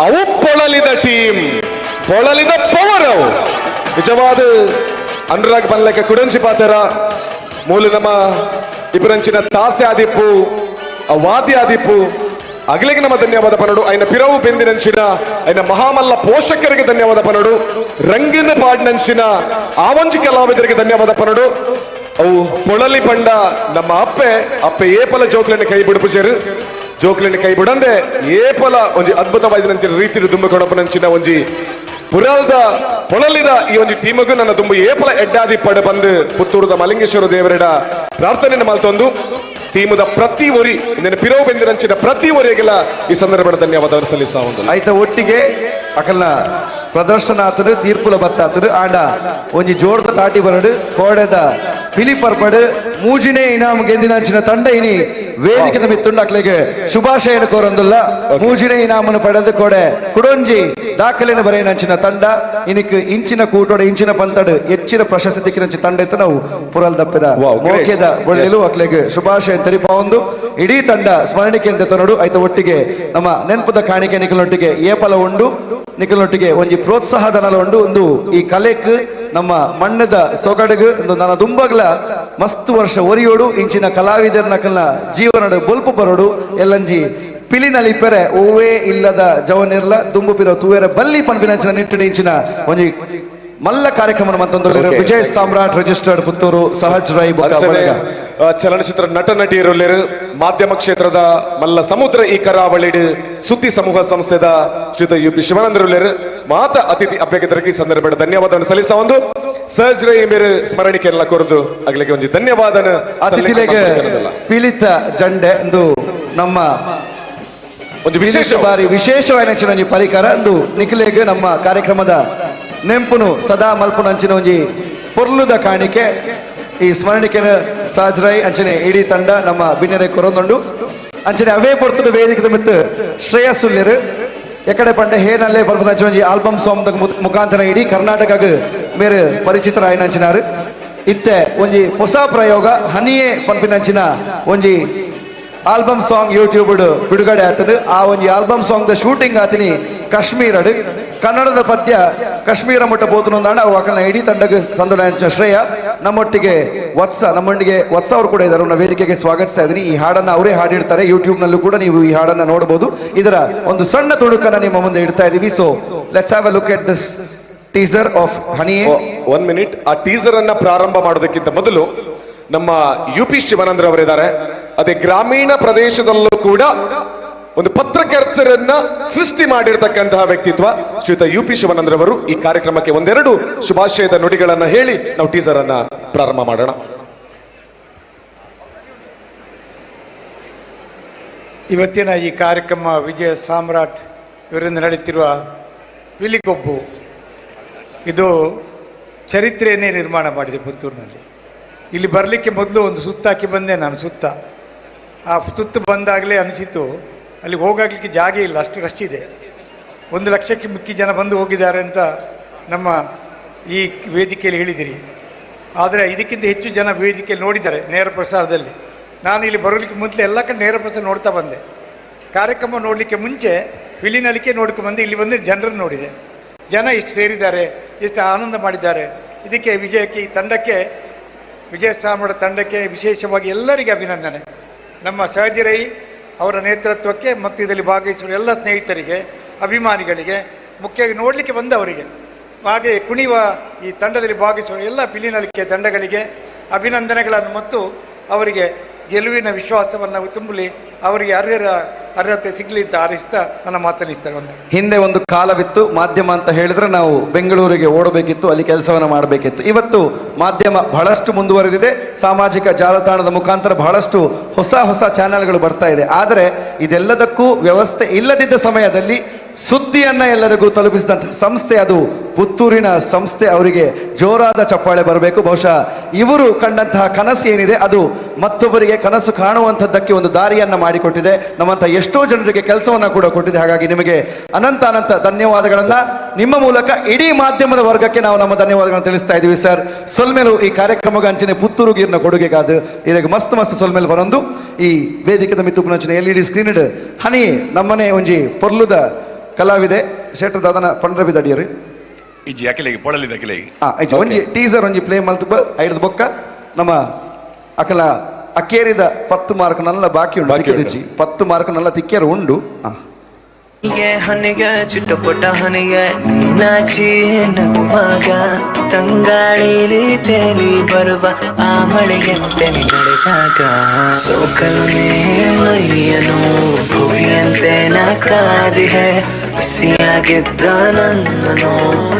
ಅವು ಪೊಳಲಿದ ಟೀಮ್, ಪೊಳಲಿದ ಪವರ್ ಅವು. ನಿಜವಾದ ಅನುರಾಗ್ ಬನ್ಲೆಕ್ಕ ಕುಡಂಚಿ ಪಾತೆರ ಮೂಲ ನಮ್ಮ ಇಬ್ಬರಂಚಿನ ತಾಸೆ ಆದಿಪ್ಪು, ವಾದಿ ಆದಿಪ್ಪು ಅಗಲಿಗೆ ನಮ್ಮ ಧನ್ಯವಾದ ಪನಡು. ಐನ ಪಿರವು ಬೆಂದಿನಂಚಿನ ಐನ ಮಹಾಮಲ್ಲ ಪೋಷಕರಿಗೆ ಧನ್ಯವಾದ ಪನಡು. ರಂಗಿನ ಪಾಡ್ನಂಚಿನ ಆವಂಜಿ ಕಲಾವಿದರಿಗೆ ಧನ್ಯವಾದ ಪನಡು. ಅವು ಪೊಳಲಿ ಪಂಡ ನಮ್ಮ ಅಪ್ಪೆ ಅಪ್ಪೆ ಏಪಲ ಜೋಕ್ಲನ್ನು ಕೈ ಬಿಡುಪುಜರು, ಜೋಕ್ಲನ್ನು ಕೈ ಬಿಡಂದೆ ಏಪಲ ಒಂಜಿ ಅದ್ಭುತವಾದ ರೀತಿಯ ದುಂಬು ಒಂಜಿ ಪುರಲ್ದ ಪೊಳಲಿದ ಈ ಒಂಜಿ ಟೀಮಗು ನನ್ನ ದುಂಬು ಏಪಲ ಎಡ್ಡಾದಿ ಪಡೆ ಬಂದು ಪುತ್ತೂರುದ ಮಲಿಂಗೇಶ್ವರ ದೇವರೆಡ ಪ್ರಾರ್ಥನೆ ಮಲ್ತೊಂದು ಟೀಮದ ಪ್ರತಿ ಒರಿ ಪಿರವು ಬೆಂದಿನಂಚಿನ ಪ್ರತಿ ಒರಿಗೆಲ್ಲ ಈ ಸಂದರ್ಭದ ಧನ್ಯವಾದ ಸಲ್ಲಿಸ. ಆಯ್ತ ಒಟ್ಟಿಗೆ ಅಕಲ್ನ ಪ್ರದರ್ಶನ ಆತನು, ತೀರ್ಪುಲ ಬತ್ತಾತನು. ಆಂಡ ಒಂಜಿ ಜೋರ್ದ ತಾಟಿ ಬರಡು ಕೋಡೆದ ಪಿಲಿ ಪರ್ಪಡು ಮೂಜಿನೇ ಇನಾಮ್ ಗೆಂದಿನಂಚಿನ ತಂಡ ಇನಿ ವೇದಿಕೆದ ಮಿತ್ತುಂಡು. ಅಕ್ಲೆಗೆ ಶುಭಾಶಯನ ಕೋರಂದುಲ್ಲ. ಮೂಜಿನೇ ಇನಾಮನ್ನು ಪಡೆದು ಕೋಡೆ ಕುಡೊಂಜಿ ದಾಖಲೆನ ಬರೆಯನಂಚಿನ ತಂಡ ಇನಿಕ್ ಇಂಚಿನ ಕೂಟೋಡ ಇಂಚಿನ ಪಂತಡು ಹೆಚ್ಚಿನ ಪ್ರಶಸ್ತಿ ತಿಕ್ಕಿನಂಚಿ ತಂಡ ಇತ್ತು ನಾವು ಪುರಲ್ ದಪ್ಪಿದ ಮೋಕೆದ ಒಳ್ಳೆಲು ಅಕ್ಲೆಗೆ ಶುಭಾಶಯ ತೆರಿಪಾವೊಂದು ಇಡೀ ತಂಡ ಸ್ಮರಣಿಕೆ ಅಂತ ತನಡು. ಆಯ್ತ ಒಟ್ಟಿಗೆ ನಮ್ಮ ನೆನಪದ ಕಾಣಿಕೆ ನಿಖಲೊಟ್ಟಿಗೆ ಏಪಲ ಉಂಡು, ನಿಖಲೊಟ್ಟಿಗೆ ಒಂಜಿ ಪ್ರೋತ್ಸಾಹಧನಲ ಉಂಡು. ಒಂದು ಈ ಕಲೆಕ್ ನಮ್ಮ ಮಣ್ಣದ ಸೊಗಡುಗು ಒಂದು ನನ್ನ ದುಂಬಗ್ಲ ಮಸ್ತ್ ವರ್ಷ ಒರಿಯೋಡು ಇಂಚಿನ ಕಲಾವಿದರ್ನ ಕಲ್ನ ಜೀವನಡು ಬೊಲ್ಪು ಬರೋಡು. ಎಲ್ಲಂಜಿ ಪಿಲಿನಲ್ಲಿ ಪೆರೆ ಓವೇ ಇಲ್ಲದ ಜವನಿರ್ಲ ದುಂಬು ಪಿರೋ ತೂವೆರ ಬಲ್ಲಿ ಪನ್ಪಿನಂಚಿನ ನಿಟ್ಟಿನ ಇಂಚಿನ ಒಂಜಿ ಮಲ್ಲ ಕಾರ್ಯಕ್ರಮ ಮತ್ತೊಂದು ವಿಜಯ್ ಸಾಮ್ರಾಟ್ ರಿಜಿಸ್ಟರ್ಡ್ ಪುತ್ತೂರು ಸಹಜ್ ರೈ ಚಲನಚಿತ್ರ ನಟ ನಟಿಯರುಲ್ಲೇರು ಮಾಧ್ಯಮ ಕ್ಷೇತ್ರದ ಮಲ್ಲ ಸಮುದ್ರ ಈ ಕರಾವಳಿಡ್ ಸುದ್ದಿ ಸಮೂಹ ಸಂಸ್ಥೆದ ಶ್ರೀಯುತ ಯು ಪಿ ಶಿವಾನಂದರುಲ್ಲೇರು ಮಾತ ಅತಿಥಿ ಅಭ್ಯರ್ಥರಿಗೆ ಈ ಸಂದರ್ಭದ ಧನ್ಯವಾದವನ್ನು ಸಲ್ಲಿಸ ಒಂದು ಸಹಜ್ ರೈ ಮೇರೆ ಸ್ಮರಣಿಕೆಲ್ಲ ಕೊರದು ಅಗಲಿಗೆ ಒಂದು ಧನ್ಯವಾದ. ಅತಿಥಿಲೆಗೆ ಪೀಳಿತ ಜಂಡೆ ಎಂದು ನಮ್ಮ ಒಂದು ವಿಶೇಷ ಬಾರಿ ವಿಶೇಷವಾದ ಒಂಜಿ ಪರಿಕರ ಅಂದು ನಿಖಿಲೆಗೆ ನಮ್ಮ ಕಾರ್ಯಕ್ರಮದ ನೆಂಪುನು ಸದಾ ಮಲ್ಪುನಂಚಿನ ಒಂಜಿ ಪೊರ್ಲುದ ಕಾಣಿಕೆ ಈ ಸ್ಮರಣಿಕೆನ ಸಹಜ್ ರೈ ಅಂಚನೆ ಇಡೀ ತಂಡ ನಮ್ಮ ಬಿನ್ನೆರೆ ಕೊರೊಂದುಂಡು. ಅಂಚನೆ ಅವೇ ಪೊರ್ತುಡು ವೇದಿಕೆ ಮಿತ್ತು ಶ್ರೇಯಸ್ ಉಲ್ಲೇರು ಎಕಡೆ ಪಂಡೆ ಹೇನಲ್ಲೇ ಪರ್ಪುನಂಚಿನ ಒಂಜಿ ಆಲ್ಬಮ್ ಸಾಂಗ್ ಮುಖಾಂತರ ಇಡೀ ಕರ್ನಾಟಕಗ್ ಮೇರು ಪರಿಚಿತರಾಯಿನಂಚಿನಾರು. ಇತ್ತೆ ಒಂಜಿ ಹೊಸ ಪ್ರಯೋಗ ಹನಿಯೇ ಪನ್ಪಿನಂಚಿನ ಒಂಜಿ album song YouTube ಬಿಡುಗಡೆ ಆತದು. ಆ ಒಂಜಿ album song the shooting ಆತಿನಿ ಕಾಶ್ಮೀರಡ್. ಕನ್ನಡದ ಪದ್ಯ ಕಾಶ್ಮೀರ ಮುಟ್ಟ ಪೋತುನೊಂದಾಂಡ ಅವು ಅಕಲ್ನ ಇಡೀ ತಂಡಕ್ಕೆ ಸಂದೋಣ ಶ್ರೇಯ. ನಮ್ಮೊಟ್ಟಿಗೆ ವತ್ಸ, ನಮ್ಮೊಟ್ಟಿಗೆ ವತ್ಸ ಅವರು ಕೂಡ ಇದ್ದಾರೆ. ಅವ್ರನ್ನ ವೇದಿಕೆಗೆ ಸ್ವಾಗತಿಸ್ತಾ ಇದ್ದೀನಿ. ಈ ಹಾಡನ್ನು ಅವರೇ ಹಾಡಿರ್ತಾರೆ. ಯೂಟ್ಯೂಬ್ನಲ್ಲೂ ಕೂಡ ನೀವು ಈ ಹಾಡನ್ನು ನೋಡಬಹುದು. ಇದರ ಒಂದು ಸಣ್ಣ ತುಣುಕನ್ನು ನಿಮ್ಮ ಮುಂದೆ ಇಡ್ತಾ ಇದ್ದೀವಿ. So let's have a look at this teaser of Haniye. 1 minute. ಆ ಟೀಸರ್ ಅನ್ನ ಪ್ರಾರಂಭ ಮಾಡೋದಕ್ಕಿಂತ ಮೊದಲು ನಮ್ಮ ಯು ಪಿ ಶಿವಾನಂದ್ರ ಅವರಿದ್ದಾರೆ. ಅದೇ ಗ್ರಾಮೀಣ ಪ್ರದೇಶದಲ್ಲೂ ಕೂಡ ಒಂದು ಪತ್ರಕರ್ತರನ್ನ ಸೃಷ್ಟಿ ಮಾಡಿರ್ತಕ್ಕಂತಹ ವ್ಯಕ್ತಿತ್ವ ಶ್ರೀಯುತ ಯು ಪಿ ಶಿವಾನಂದ್ರವರು ಈ ಕಾರ್ಯಕ್ರಮಕ್ಕೆ ಒಂದೆರಡು ಶುಭಾಶಯದ ನುಡಿಗಳನ್ನ ಹೇಳಿ ನಾವು ಟೀಸರ್ ಅನ್ನ ಪ್ರಾರಂಭ ಮಾಡೋಣ. ಇವತ್ತಿನ ಈ ಕಾರ್ಯಕ್ರಮ ವಿಜಯ ಸಾಮ್ರಾಟ್ ಇವರಿಂದ ನಡೆಯುತ್ತಿರುವ ಪಿಲಿಗೊಬ್ಬು ಇದು ಚರಿತ್ರೆಯನ್ನೇ ನಿರ್ಮಾಣ ಮಾಡಿದೆ ಪುತ್ತೂರಿನಲ್ಲಿ. ಇಲ್ಲಿ ಬರಲಿಕ್ಕೆ ಮೊದಲು ಒಂದು ಸುತ್ತಾಕಿ ಬಂದೆ ನಾನು. ಸುತ್ತ ಆ ಸುತ್ತು ಬಂದಾಗಲೇ ಅನಿಸಿತು ಅಲ್ಲಿ ಹೋಗಲಿಕ್ಕೆ ಜಾಗ ಇಲ್ಲ, ಅಷ್ಟು ರಶ್ ಇದೆ. 1 ಲಕ್ಷಕ್ಕೆ ಮಿಕ್ಕಿ ಜನ ಬಂದು ಹೋಗಿದ್ದಾರೆ ಅಂತ ನಮ್ಮ ಈ ವೇದಿಕೆಯಲ್ಲಿ ಹೇಳಿದಿರಿ. ಆದರೆ ಇದಕ್ಕಿಂತ ಹೆಚ್ಚು ಜನ ವೇದಿಕೆಯಲ್ಲಿ ನೋಡಿದ್ದಾರೆ ನೇರ ಪ್ರಸಾರದಲ್ಲಿ. ನಾನು ಇಲ್ಲಿ ಬರಲಿಕ್ಕೆ ಮೊದಲು ಎಲ್ಲ ಕಡೆ ನೇರ ಪ್ರಸಾರ ನೋಡ್ತಾ ಬಂದೆ. ಕಾರ್ಯಕ್ರಮ ನೋಡಲಿಕ್ಕೆ ಮುಂಚೆ ಪಿಲಿನಲಿಕೆ ನೋಡ್ಕೊಂಡು ಬಂದು ಇಲ್ಲಿ ಬಂದು ಜನರನ್ನು ನೋಡಿದೆ. ಜನ ಇಷ್ಟು ಸೇರಿದ್ದಾರೆ, ಎಷ್ಟು ಆನಂದ ಮಾಡಿದ್ದಾರೆ. ಇದಕ್ಕೆ ವಿಜಯಕ್ಕೆ, ಈ ತಂಡಕ್ಕೆ, ವಿಜಯ ಸಾಮ್ರಾಟ್ ತಂಡಕ್ಕೆ ವಿಶೇಷವಾಗಿ ಎಲ್ಲರಿಗೆ ಅಭಿನಂದನೆ. ನಮ್ಮ ಸಹಜರೈ ಅವರ ನೇತೃತ್ವಕ್ಕೆ ಮತ್ತು ಇದರಲ್ಲಿ ಭಾಗವಹಿಸುವ ಎಲ್ಲ ಸ್ನೇಹಿತರಿಗೆ, ಅಭಿಮಾನಿಗಳಿಗೆ, ಮುಖ್ಯವಾಗಿ ನೋಡಲಿಕ್ಕೆ ಬಂದವರಿಗೆ, ಹಾಗೆ ಕುಣಿಯುವ ಈ ತಂಡದಲ್ಲಿ ಭಾಗವಹಿಸುವ ಎಲ್ಲ ಪಿಲಿನಲಿಕೆ ತಂಡಗಳಿಗೆ ಅಭಿನಂದನೆಗಳನ್ನು ಮತ್ತು ಅವರಿಗೆ ಗೆಲುವಿನ ವಿಶ್ವಾಸವನ್ನು ತುಂಬಲಿ, ಅವರಿಗೆ ಅರ್ಹತೆ ಸಿಗಲಿ ಅಂತ ಹಾರೈಸ್ತಾ ನನ್ನ ಮಾತನ್ನು. ಒಂದು ಹಿಂದೆ ಒಂದು ಕಾಲವಿತ್ತು, ಮಾಧ್ಯಮ ಅಂತ ಹೇಳಿದ್ರೆ ನಾವು ಬೆಂಗಳೂರಿಗೆ ಓಡಬೇಕಿತ್ತು, ಅಲ್ಲಿ ಕೆಲಸವನ್ನು ಮಾಡಬೇಕಿತ್ತು. ಇವತ್ತು ಮಾಧ್ಯಮ ಬಹಳಷ್ಟು ಮುಂದುವರೆದಿದೆ. ಸಾಮಾಜಿಕ ಜಾಲತಾಣದ ಮುಖಾಂತರ ಬಹಳಷ್ಟು ಹೊಸ ಹೊಸ ಚಾನೆಲ್ಗಳು ಬರ್ತಾ ಇದೆ. ಆದರೆ ಇದೆಲ್ಲದಕ್ಕೂ ವ್ಯವಸ್ಥೆ ಇಲ್ಲದಿದ್ದ ಸಮಯದಲ್ಲಿ ಸುದ್ದಿಯನ್ನ ಎಲ್ಲರಿಗೂ ತಲುಪಿಸಿದಂಥ ಸಂಸ್ಥೆ ಅದು ಪುತ್ತೂರಿನ ಸಂಸ್ಥೆ. ಅವರಿಗೆ ಜೋರಾದ ಚಪ್ಪಾಳೆ ಬರಬೇಕು. ಬಹುಶಃ ಇವರು ಕಂಡಂತಹ ಕನಸು ಏನಿದೆ ಅದು ಮತ್ತೊಬ್ಬರಿಗೆ ಕನಸು ಕಾಣುವಂಥದ್ದಕ್ಕೆ ಒಂದು ದಾರಿಯನ್ನು ಮಾಡಿಕೊಟ್ಟಿದೆ, ನಮ್ಮಂಥ ಎಷ್ಟೋ ಜನರಿಗೆ ಕೆಲಸವನ್ನು ಕೂಡ ಕೊಟ್ಟಿದೆ. ಹಾಗಾಗಿ ನಿಮಗೆ ಅನಂತ ಅನಂತ ಧನ್ಯವಾದಗಳನ್ನು ನಿಮ್ಮ ಮೂಲಕ ಇಡೀ ಮಾಧ್ಯಮದ ವರ್ಗಕ್ಕೆ ನಾವು ನಮ್ಮ ಧನ್ಯವಾದಗಳನ್ನು ತಿಳಿಸ್ತಾ ಇದ್ದೀವಿ ಸರ್. ಸೊಲ್ಮೆಲು ಈ ಕಾರ್ಯಕ್ರಮಕ್ಕೆ ಅಂಚನೆ ಪುತ್ತೂರು ಗೀರ್ನ ಕೊಡುಗೆಗಾದ ಇದಕ್ಕೆ ಮಸ್ತ್ ಮಸ್ತ್ ಸೊಲ್ಮೇಲು ಬರೊಂದು ಈ ವೇದಿಕೆದ ಮಿತ್ತುಪುನಂಚಿನ ಎಲ್ ಇ ಡಿ ಸ್ಕ್ರೀನ್ ಹನಿ ನಮ್ಮನೆ ಒಂಜಿ ಪೊರ್ಲುದ ಕಲಾವಿದೆ ಶೆಟ್ರ್ ದಾದನ ಪಂಡ್ರಬಿದಡಿಯರು ಇಜ್ಜಿ ಅಖಿಲೆಗೆ ಪೊಳಲಿದ ಅಖಿಲೆಗೆ. ಆಯ್ತು, ಒಂಜಿ ಟೀಸರ್ ಒಂಜಿ ಪ್ಲೇ ಮಲ್ತು ಐದು ಬೊಕ್ಕ ನಮ್ಮ ಅಕಲ ಅಕ್ಕೇರಿದ 10 ಮಾರ್ಕ್ ನಲ್ಲ ಬಾಕಿ ಉಂಟು. ತಿಕ್ಕಿದಿಜ್ಜಿ 10 ಮಾರ್ಕ್ ನಲ್ಲ ತಿಕ್ಕಿಯರು ಉಂಡು. ಹನಿಗೆ ಚಿಟ್ಟಪುಟ್ಟ ಹನಿಗೆ ನೀನಾಚಿ ನಗುವಾಗ ತಂಗಾಳಿಲಿ ತೇಲಿ ಬರುವ ಆ ಮಳೆಯಂತೆ ನಡೆದಾಗ ಸೋಕಲು ಮೇಲಯ್ಯನು ಭುವಿಯಂತೆ ನಾ ಕಾದಿಹೆ ಬಿಸಿಯಾಗಿದ್ದ ನನ್ನನು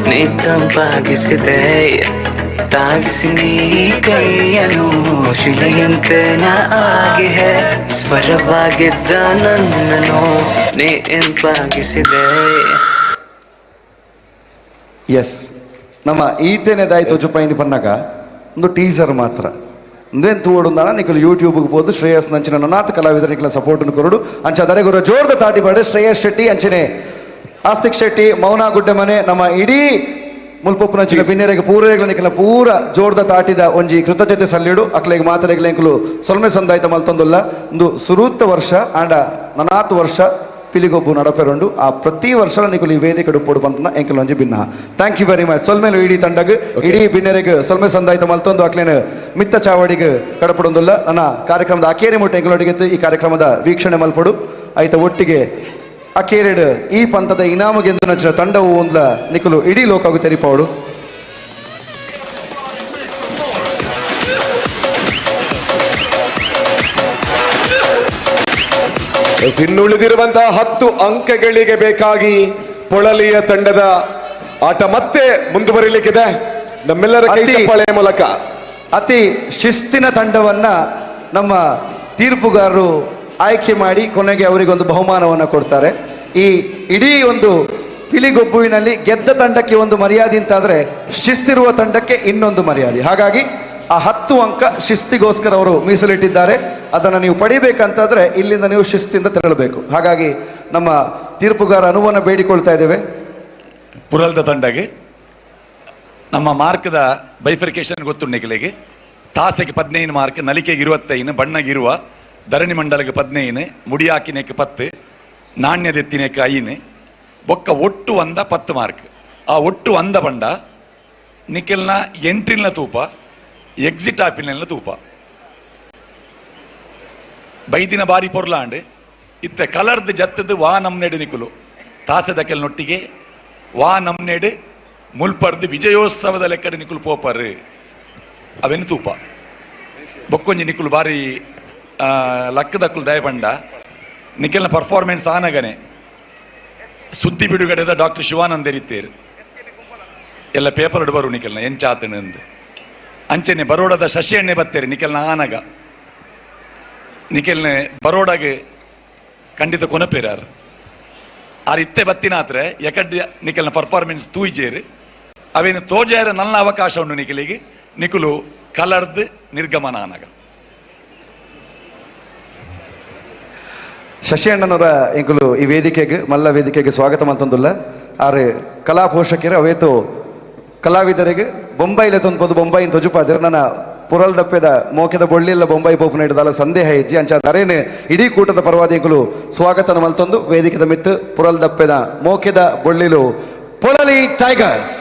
ನೀ ತಂಪಾಗಿಸಿದೆ ತಾಗಿಸಿ ನೀ ಕೈಯನು ಶಿಲೆಯಂತೆ ನಾ ಆಗಿಹೆ ಸ್ವರವಾಗಿದ್ದ ನನ್ನನು ನೀ ಇಂಪಾಗಿಸಿದೆ. ಎಸ್, ನಮ್ಮ ಈತೇನೆದಾಯ್ತು ಜುಪೈನಿ ಪನ್ನಾಗ ಒಂದು ಟೀಸರ್ ಮಾತ್ರ ಒಂದೇನು ತೂವಡು ನಿಖಲು ಯೂಟ್ಯೂಬ್ಗೆ ಹೋದು ಶ್ರೇಯಸ್ ನಂಚಿನ ನನಾಥ ಕಲಾವಿದರ ನಿಖಲ ಸಪೋರ್ಟ್ನು ಕೊರಡು ಅಂಚ ದರೆಗುರ ಜೋರ್ದ ತಾಟಿ ಬಾಡೆ ಶ್ರೇಯಸ್ ಶೆಟ್ಟಿ ಅಂಚನೆ ಆಸ್ತಿಕ್ ಶೆಟ್ಟಿ ಮೌನ ಗುಡ್ಡೆಮನೆ ನಮ್ಮ ಇಡೀ ಮುಲ್ಪೊಪ್ಪುನಂಚಿನ ಬಿನ್ನೆರೆಗೆ ಪೂರೆಗಳ ನಿಖಲ ಪೂರ ಜೋರ್ದ ತಾಟಿದ ಒಂಜಿ ಕೃತಜ್ಞತೆ ಸಲ್ಲಿಡು ಅಕ್ಲೆಗೆ ಮಾತರೆಗ್ಲೆ ಎಂಕುಲು ಸೊಲ್ಮೆ ಸಂದಾಯ್ತ ಮಲ್ತೊಂದುಲ್ಲ. ಒಂದು ಸುರೂತ್ತ ವರ್ಷ ಆಂಡ ನನಾತ್ ವರ್ಷ ಪಿಲಿಗೊಬ್ಬು ನಡಪೆರುಂಡು ಆ ಪ್ರತಿ ವರ್ಷ ನಿಕುಲು ಈ ವೇದಿಕೆ ಉಪ್ಪೊಡು ಪಂತನ ಎಂಕುಲು ಒಂಜಿ ಭಿನ್ನ. Thank you very much. ಸೊಲ್ಮೆಲು ಇಡೀ ತಂಡಗ್ ಇಡೀ ಬಿನ್ನೆರೆಗ್ ಸೊಲ್ಮೆ ಸಂದಾಯ್ತ ಮಲ್ತೊಂದು ಅಕ್ಲೇನ ಮಿತ್ತ ಚಾವಡಿಗೆ ಕಡಪಡೊಂದುಲ್ಲ. ನನ್ನ ಕಾರ್ಯಕ್ರಮದ ಅಕೇರಿ ಮುಟ್ಟ ಎಂಕುಲೊಟ್ಟಿಗೆ ಈ ಕಾರ್ಯಕ್ರಮದ ವೀಕ್ಷಣೆ ಮಲ್ಪಡು ಆಯ್ತ ಒಟ್ಟಿಗೆ ಅಕೇರಿಡ್ ಈ ಪಂಥದ ಇನಾಮು ಗೆಂದು ನಚ್ಚಿನ ತಂಡವು ಒಂದ್ಲ ನಿಕುಲು ಇಡೀ ಲೋಕಗು ತೆರಿಪಾವಡು. ಇನ್ನುಳಿದಿರುವಂತಹ 10 ಅಂಕಗಳಿಗೆ ಬೇಕಾಗಿ ಪೊಳಲಿಯ ತಂಡದ ಆಟ ಮತ್ತೆ ಮುಂದುವರಿಲಿಕ್ಕಿದೆ ನಮ್ಮೆಲ್ಲರ ಕೈ ಚಪ್ಪಾಳೆಯ ಮೂಲಕ. ಅತಿ ಶಿಸ್ತಿನ ತಂಡವನ್ನ ನಮ್ಮ ತೀರ್ಪುಗಾರರು ಆಯ್ಕೆ ಮಾಡಿ ಕೊನೆಗೆ ಅವರಿಗೊಂದು ಬಹುಮಾನವನ್ನು ಕೊಡ್ತಾರೆ. ಈ ಇಡೀ ಒಂದು ಪಿಲಿಗೊಬ್ಬುವಿನಲ್ಲಿ ಗೆದ್ದ ತಂಡಕ್ಕೆ ಒಂದು ಮರ್ಯಾದೆ ಅಂತಾದರೆ ಶಿಸ್ತಿರುವ ತಂಡಕ್ಕೆ ಇನ್ನೊಂದು ಮರ್ಯಾದೆ. ಹಾಗಾಗಿ ಆ 10 ಅಂಕ ಶಿಸ್ತಿಗೋಸ್ಕರ ಅವರು ಮೀಸಲಿಟ್ಟಿದ್ದಾರೆ. ಅದನ್ನು ನೀವು ಪಡಿಬೇಕಂತಾದರೆ ಇಲ್ಲಿಂದ ನೀವು ಶಿಸ್ತಿಂದ ತೆರಳಬೇಕು. ಹಾಗಾಗಿ ನಮ್ಮ ತೀರ್ಪುಗಾರ ಅನುವನ್ನು ಬೇಡಿಕೊಳ್ತಾ ಇದ್ದೇವೆ. ಪುರಲ್ದ ತಂಡಗೆ ನಮ್ಮ ಮಾರ್ಕದ ಬೈಫರ್ಕೇಶನ್ ಗೊತ್ತು ನಿಖಲಿಗೆ. ತಾಸೆಗೆ 15 ಮಾರ್ಕ್, ನಲಿಕೆಗೆ 25, ಬಣ್ಣಗಿರುವ ಧರಣಿ ಮಂಡಲಗೆ 15, ಮುಡಿಯಾಕಿನೆಕ್ಕೆ 10, ನಾಣ್ಯದೆತ್ತಿನೆಕ್ಕೆ 5, ಬೊಕ್ಕ ಒಟ್ಟು ಒಂದ 10 ಮಾರ್ಕ್. ಆ ಒಟ್ಟು ಒಂದ ಬಂಡ ನಿಖಲ್ನ ಎಂಟ್ರಿನ ತೂಪ, ಎಕ್ಸಿಟ್ ಆಪಿನ ತೂಪ. ಬೈದಿನ ಬಾರಿ ಪೊರ್ಲಾಂಡ್ ಇತ್ತ ಕಲರ್ದು ಜತ್ತದು ವಾ ನಮ್ನೆಡು ನಿಕುಲು ತಾಸೆದಕೆಲ್ ನೊಟ್ಟಿಗೆ ವಾ ನಮ್ನೆಡು ಮುಲ್ಪರ್ದು ವಿಜಯೋತ್ಸವದ ಲೆಕ್ಕಡೆ ನಿಕುಲು ಪೋಪರ್ ಅವೇನು ತೂಪ. ಬೊಕ್ಕೊಂಜಿ ನಿಕುಲು ಬಾರಿ ಲಕ್ಕದಕ್ಕುಲು ದಯಪಂಡ ನಿಖಲ್ನ ಪರ್ಫಾರ್ಮೆನ್ಸ್ ಆನಗನೆ ಸುದ್ದಿ ಬಿಡುಗಡೆದ ಡಾಕ್ಟರ್ ಶಿವಾನಂದ ಎರಿತೇರು ಎಲ್ಲ ಪೇಪರ್ ಬರು ನಿಖಲ್ನ ಎಂಚಾತನಂದು ಅಂಚನೆ ಬರೋಡದ ಶಶಿ ಎಣ್ಣೆ ಬತ್ತೇರಿ ನಿಖಲ್ನ ಆನಗ ನಿಖಲ್ನೆ ಬರೋಡಾಗೆ ಖಂಡಿತ ಕೊನಪೇರಾರು ಆರ್ ಇತ್ತೆ ಬತ್ತಿನಾತ್ರೆ ಎಕಡ್ಡಿ ನಿಖಲ್ನ ಪರ್ಫಾರ್ಮೆನ್ಸ್ ತೂಯ್ಜೇರು ಅವೇನು ತೋಜೇರ ನನ್ನ ಅವಕಾಶ ಉಂಡು ನಿಖಲಿಗೆ ನಿಖಲು ಕಲರ್ದು ನಿರ್ಗಮನ ಆನಗ. ಶಶಿ ಅಣ್ಣನವರ ಎಂಕುಲು ಈ ವೇದಿಕೆಗೆ ಮಲ್ಲ ವೇದಿಕೆಗೆ ಸ್ವಾಗತ ಮಂತಂದುಲ್ಲ. ಆರು ಕಲಾ ಪೋಷಕರು ಅವೇತು ಕಲಾವಿದರಿಗೆ ಬೊಂಬೈಲೆ ತೊಂದ್ಬೋದು ಬೊಂಬೈನ್ ತೊಜುಪಾದಿರ ನನ್ನ ಪುರಲ್ ದಪ್ಪೆದ ಮೋಕೆದ ಬೊಳ್ಳಿಲ್ಲ ಬೊಂಬೈ ಪೋಪುನ ಹಿಡಿದಲ್ಲ ಸಂದೇಹ ಇಜ್ಜಿ ಅಂಚ ದರೇನೆ ಇಡೀ ಕೂಟದ ಪರವಾದಿಗಳು ಸ್ವಾಗತ ಮಲ್ತೊಂದು ವೇದಿಕೆದ ಮಿತ್ತು ಪುರಲ್ ದಪ್ಪೆದ ಮೋಕೆದ ಬೊಳ್ಳಿಲು ಪೊಳಲಿ ಟೈಗರ್ಸ್.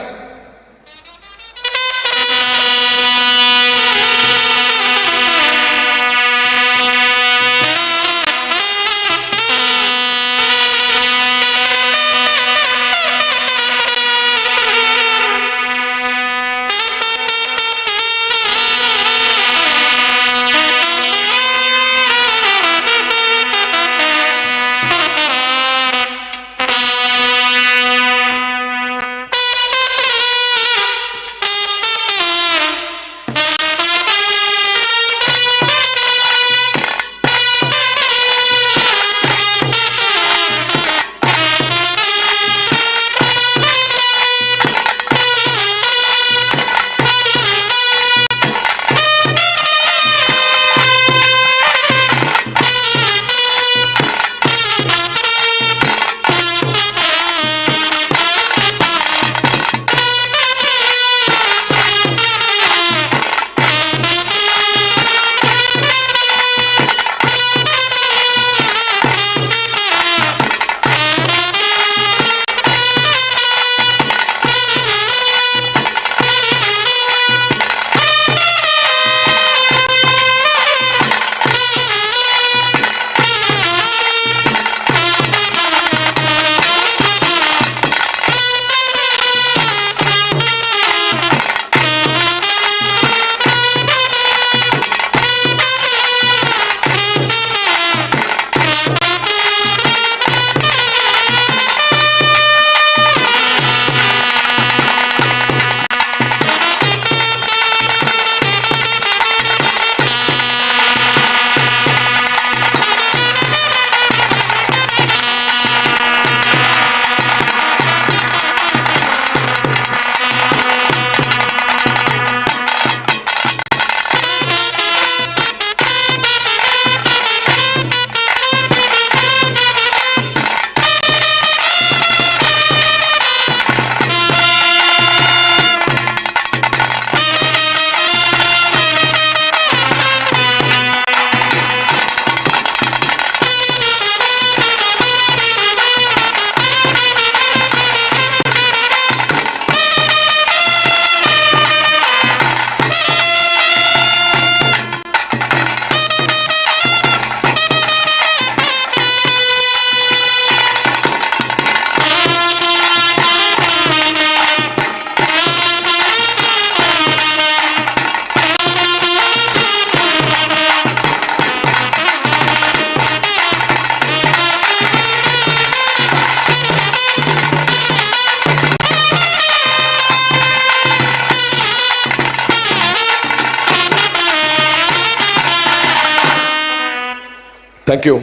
Thank you.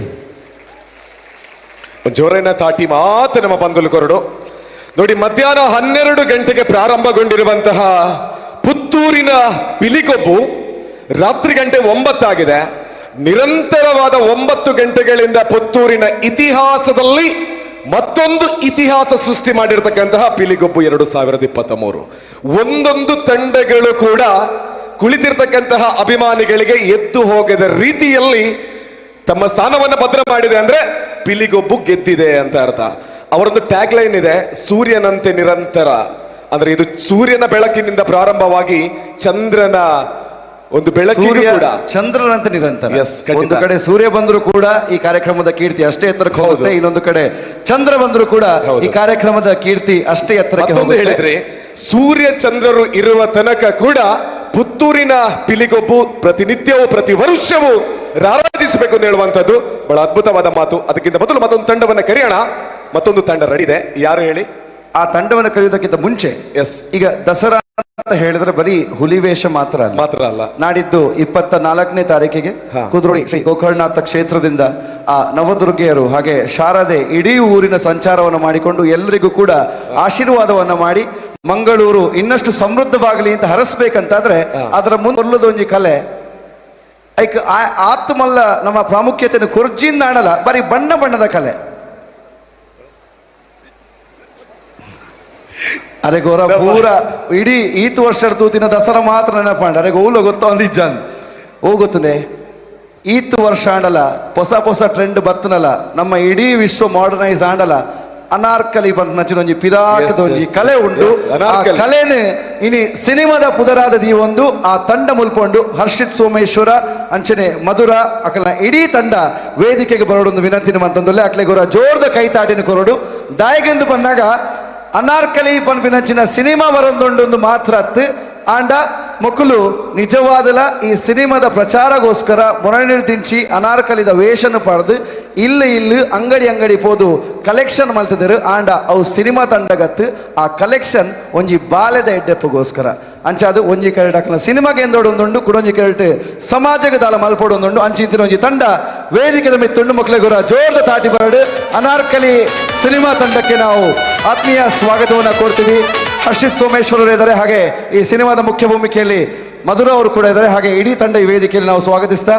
ಜೋರೈನ ತಾಟಿ ಮಾತ್ರ ನಮ್ಮ ಬಂಧುಲು ಕೊರಡು. ನೋಡಿ, ಮಧ್ಯಾಹ್ನ 12 ಗಂಟೆಗೆ ಪ್ರಾರಂಭಗೊಂಡಿರುವಂತಹ ಪುತ್ತೂರಿನ ಪಿಲಿಗೊಬ್ಬು ರಾತ್ರಿ ಗಂಟೆ 9 ಆಗಿದೆ. ನಿರಂತರವಾದ 9 ಗಂಟೆಗಳಿಂದ ಪುತ್ತೂರಿನ ಇತಿಹಾಸದಲ್ಲಿ ಮತ್ತೊಂದು ಇತಿಹಾಸ ಸೃಷ್ಟಿ ಮಾಡಿರ್ತಕ್ಕಂತಹ ಪಿಲಿಗೊಬ್ಬು 2023. ಒಂದೊಂದು ತಂಡಗಳು ಕೂಡ ಕುಳಿತಿರ್ತಕ್ಕಂತಹ ಅಭಿಮಾನಿಗಳಿಗೆ ಎದ್ದು ಹೋಗದ ರೀತಿಯಲ್ಲಿ ತಮ್ಮ ಸ್ಥಾನವನ್ನು ಭದ್ರ ಮಾಡಿದೆ ಅಂದ್ರೆ ಪಿಲಿಗೊಬ್ಬು ಗೆದ್ದಿದೆ ಅಂತ ಅರ್ಥ. ಅವರೊಂದು ಟ್ಯಾಗ್ ಲೈನ್ ಇದೆ, ಸೂರ್ಯನಂತೆ ನಿರಂತರ. ಅಂದ್ರೆ ಇದು ಸೂರ್ಯನ ಬೆಳಕಿನಿಂದ ಪ್ರಾರಂಭವಾಗಿ ಚಂದ್ರನ ಒಂದು ಬೆಳಕಿಗೂ ಸೂರ್ಯ ಕೂಡ ಚಂದ್ರನಂತೆ ನಿರಂತರ. Yes, ಖಂಡಿತ. ಒಂದು ಕಡೆ ಸೂರ್ಯ ಬಂದರೂ ಕೂಡ ಈ ಕಾರ್ಯಕ್ರಮದ ಕೀರ್ತಿ ಅಷ್ಟೇ ಎತ್ತರಕ್ಕೆ ಹೋಗುತ್ತೆ, ಇನ್ನೊಂದು ಕಡೆ ಚಂದ್ರ ಬಂದರೂ ಕೂಡ ಈ ಕಾರ್ಯಕ್ರಮದ ಕೀರ್ತಿ ಅಷ್ಟೇ ಎತ್ತರಕ್ಕೆ ಮತ್ತೊಂದು ಹೋಗುತ್ತೆ. ಹೇಳಿದ್ರಿ, ಸೂರ್ಯ ಚಂದ್ರರು ಇರುವ ತನಕ ಕೂಡ ಪುತ್ತೂರಿನ ಪಿಲಿಗೊಬ್ಬು ಪ್ರತಿನಿತ್ಯವೂ ಪ್ರತಿ ವರ್ಷವೂ ರಾರಾಜಿಸಬೇಕು ಅಂತ ಹೇಳುವಂತದ್ದು ಬಹಳ ಅದ್ಭುತವಾದ ಮಾತು. ಅದಕ್ಕಿಂತ ಮೊದಲು ಮತ್ತೊಂದು ತಂಡವನ್ನು ಕರೆಯೋಣ. ಮತ್ತೊಂದು ತಂಡ ರೆಡಿ ಇದೆ, ಯಾರು ಹೇಳಿ? ಆ ತಂಡವನ್ನು ಕರೆಯುವುದಕ್ಕಿಂತ ಮುಂಚೆ ಎಸ್, ಈಗ ದಸರಾ ಅಂತ ಹೇಳಿದ್ರೆ ಬರೀ ಹುಲಿ ವೇಷ ಮಾತ್ರ ಅಲ್ಲ, ಮಾತ್ರ ಅಲ್ಲ. ನಾಡಿದ್ದು 24ನೇ ತಾರೀಕಿಗೆ ಕುದ್ರೋಳಿ ಶ್ರೀ ಗೋಕರ್ಣನಾಥ ಕ್ಷೇತ್ರದಿಂದ ಆ ನವದುರ್ಗೆಯರು ಹಾಗೆ ಶಾರದೆ ಇಡೀ ಊರಿನ ಸಂಚಾರವನ್ನು ಮಾಡಿಕೊಂಡು ಎಲ್ಲರಿಗೂ ಕೂಡ ಆಶೀರ್ವಾದವನ್ನ ಮಾಡಿ ಮಂಗಳೂರು ಇನ್ನಷ್ಟು ಸಮೃದ್ಧವಾಗಲಿ ಅಂತ ಹರಸ್ಬೇಕಂತಾದ್ರೆ ಅದರ ಮುಂದೆ ಒಂಜಿ ಕಲೆ ಐಕ್ ಆತ್ಮಲ್ಲ ನಮ್ಮ ಪ್ರಾಮುಖ್ಯತೆಯನ್ನು ಕುರ್ಜಿಂದ ಆಣಲ್ಲ, ಬರೀ ಬಣ್ಣ ಬಣ್ಣದ ಕಲೆ. ಅರೆ ಗೋರ ಪೂರ ಇಡೀ ಈತ್ ವರ್ಷ ತೂತಿನ ದಸರಾ ಮಾತ್ರ ನೆನಪಾಂಡ. ಅರೆ ಓಲ ಗೊತ್ತ ಒಂದಿಜ್ಜನ್ ಓ ಗೊತ್ತನೆ ಈತ್ ವರ್ಷ ಆಂಡಲ ಹೊಸ ಹೊಸ ಟ್ರೆಂಡ್ ಬತ್ತನಲ್ಲ, ನಮ್ಮ ಇಡೀ ವಿಶ್ವ ಮಾಡರ್ನೈಸ್ ಆಂಡಲ. ಅನಾರ್ಕಲಿ ಬಂದ ಒಂಜಿ ಪಿರಾಕದ ಒಂಜಿ ಕಲೆ ಉಂಟು. ಆ ಅನಾರ್ಕಲಿ. ಕಲೆನೆ ಇನಿ ಸಿನಿಮಾದ ಪುದರಾದ ಈ ಒಂದು ಆ ತಂಡ ಮುಲ್ಪೊಂಡು ಹರ್ಷಿತ್ ಸೋಮೇಶ್ವರ ಅಂಚನೆ ಮಧುರ ಅಕಲ ಇಡೀ ತಂಡ ವೇದಿಕೆಗೆ ಬರೋಡೊಂದು ವಿನಂತಿನ ಮಂತಂದುಲ್ಲೆ. ಅಕ್ಲೆ ಗೊರ ಜೋರ್ದ ಕೈತಾಟಿನ ಕೊರಡು. ದಾಯಗೆಂದು ಬಂದಾಗ ಅನಾರ್ಕಲಿ ಪನ್ಪಿನಂಚಿನ ಸಿನಿಮಾ ಬರೊಂದುಂಡು ಮಾತ್ರ ಅತ್ತು ಆಂಡ ಮೊಕ್ಕಲು ನಿಜವಾದಲ ಈ ಸಿನಿಮಾದ ಪ್ರಚಾರಗೋಸ್ಕರ ಮೊರನಿರ್ದಿಂಚಿ ಅನಾರ್ಕಲಿದ ವೇಷನ ಪಡೆದು ಇಲ್ಲಿ ಇಲ್ಲಿ ಅಂಗಡಿ ಅಂಗಡಿ ಪೋದು ಕಲೆಕ್ಷನ್ ಮಲ್ತಿದ್ರು. ಆಂಡ ಅವು ಸಿನಿಮಾ ತಂಡಗತ್ತು ಆ ಕಲೆಕ್ಷನ್ ಒಂಜಿ ಬಾಲೆದ ಎಡ್ಡೆಪ್ಪಗೋಸ್ಕರ ಅಂಚಾದು ಒಂಜಿ ಕರೆಟ್ ಅಕ್ಲ ಸಿನಿಮಾಗೆ ಎಂದೋಡೊಂದುಂಡು, ಕುಡೊಂಜಿ ಕರೆಟ್ ಸಮಾಜಕ್ಕೆ ದಾಲ ಮಲ್ಪೊಡೊಂದುಂಡು. ಅಂಚಿಂತಿನ ಒಂಜಿ ತಂಡ ವೇದಿಕೆದ ಮಿತ್ತುಂಡು. ಮಕ್ಕಳಿಗುರ ಜೋರ್ದ ತಾಟಿ ಬರಡು. ಅನಾರ್ಕಲಿ ಸಿನಿಮಾ ತಂಡಕ್ಕೆ ನಾವು ಆತ್ಮೀಯ ಸ್ವಾಗತವನ್ನು ಕೊಡ್ತೀವಿ. ಹರ್ಷಿತ್ ಸೋಮೇಶ್ವರರು ಇದ್ದಾರೆ, ಹಾಗೆ ಈ ಸಿನಿಮಾದ ಮುಖ್ಯ ಭೂಮಿಕೆಯಲ್ಲಿ ಮಧುರ ಅವರು ಕೂಡ ಇದ್ದಾರೆ, ಹಾಗೆ ಇಡೀ ತಂಡ ಈ ವೇದಿಕೆಯಲ್ಲಿ ನಾವು ಸ್ವಾಗತಿಸ್ತಾ.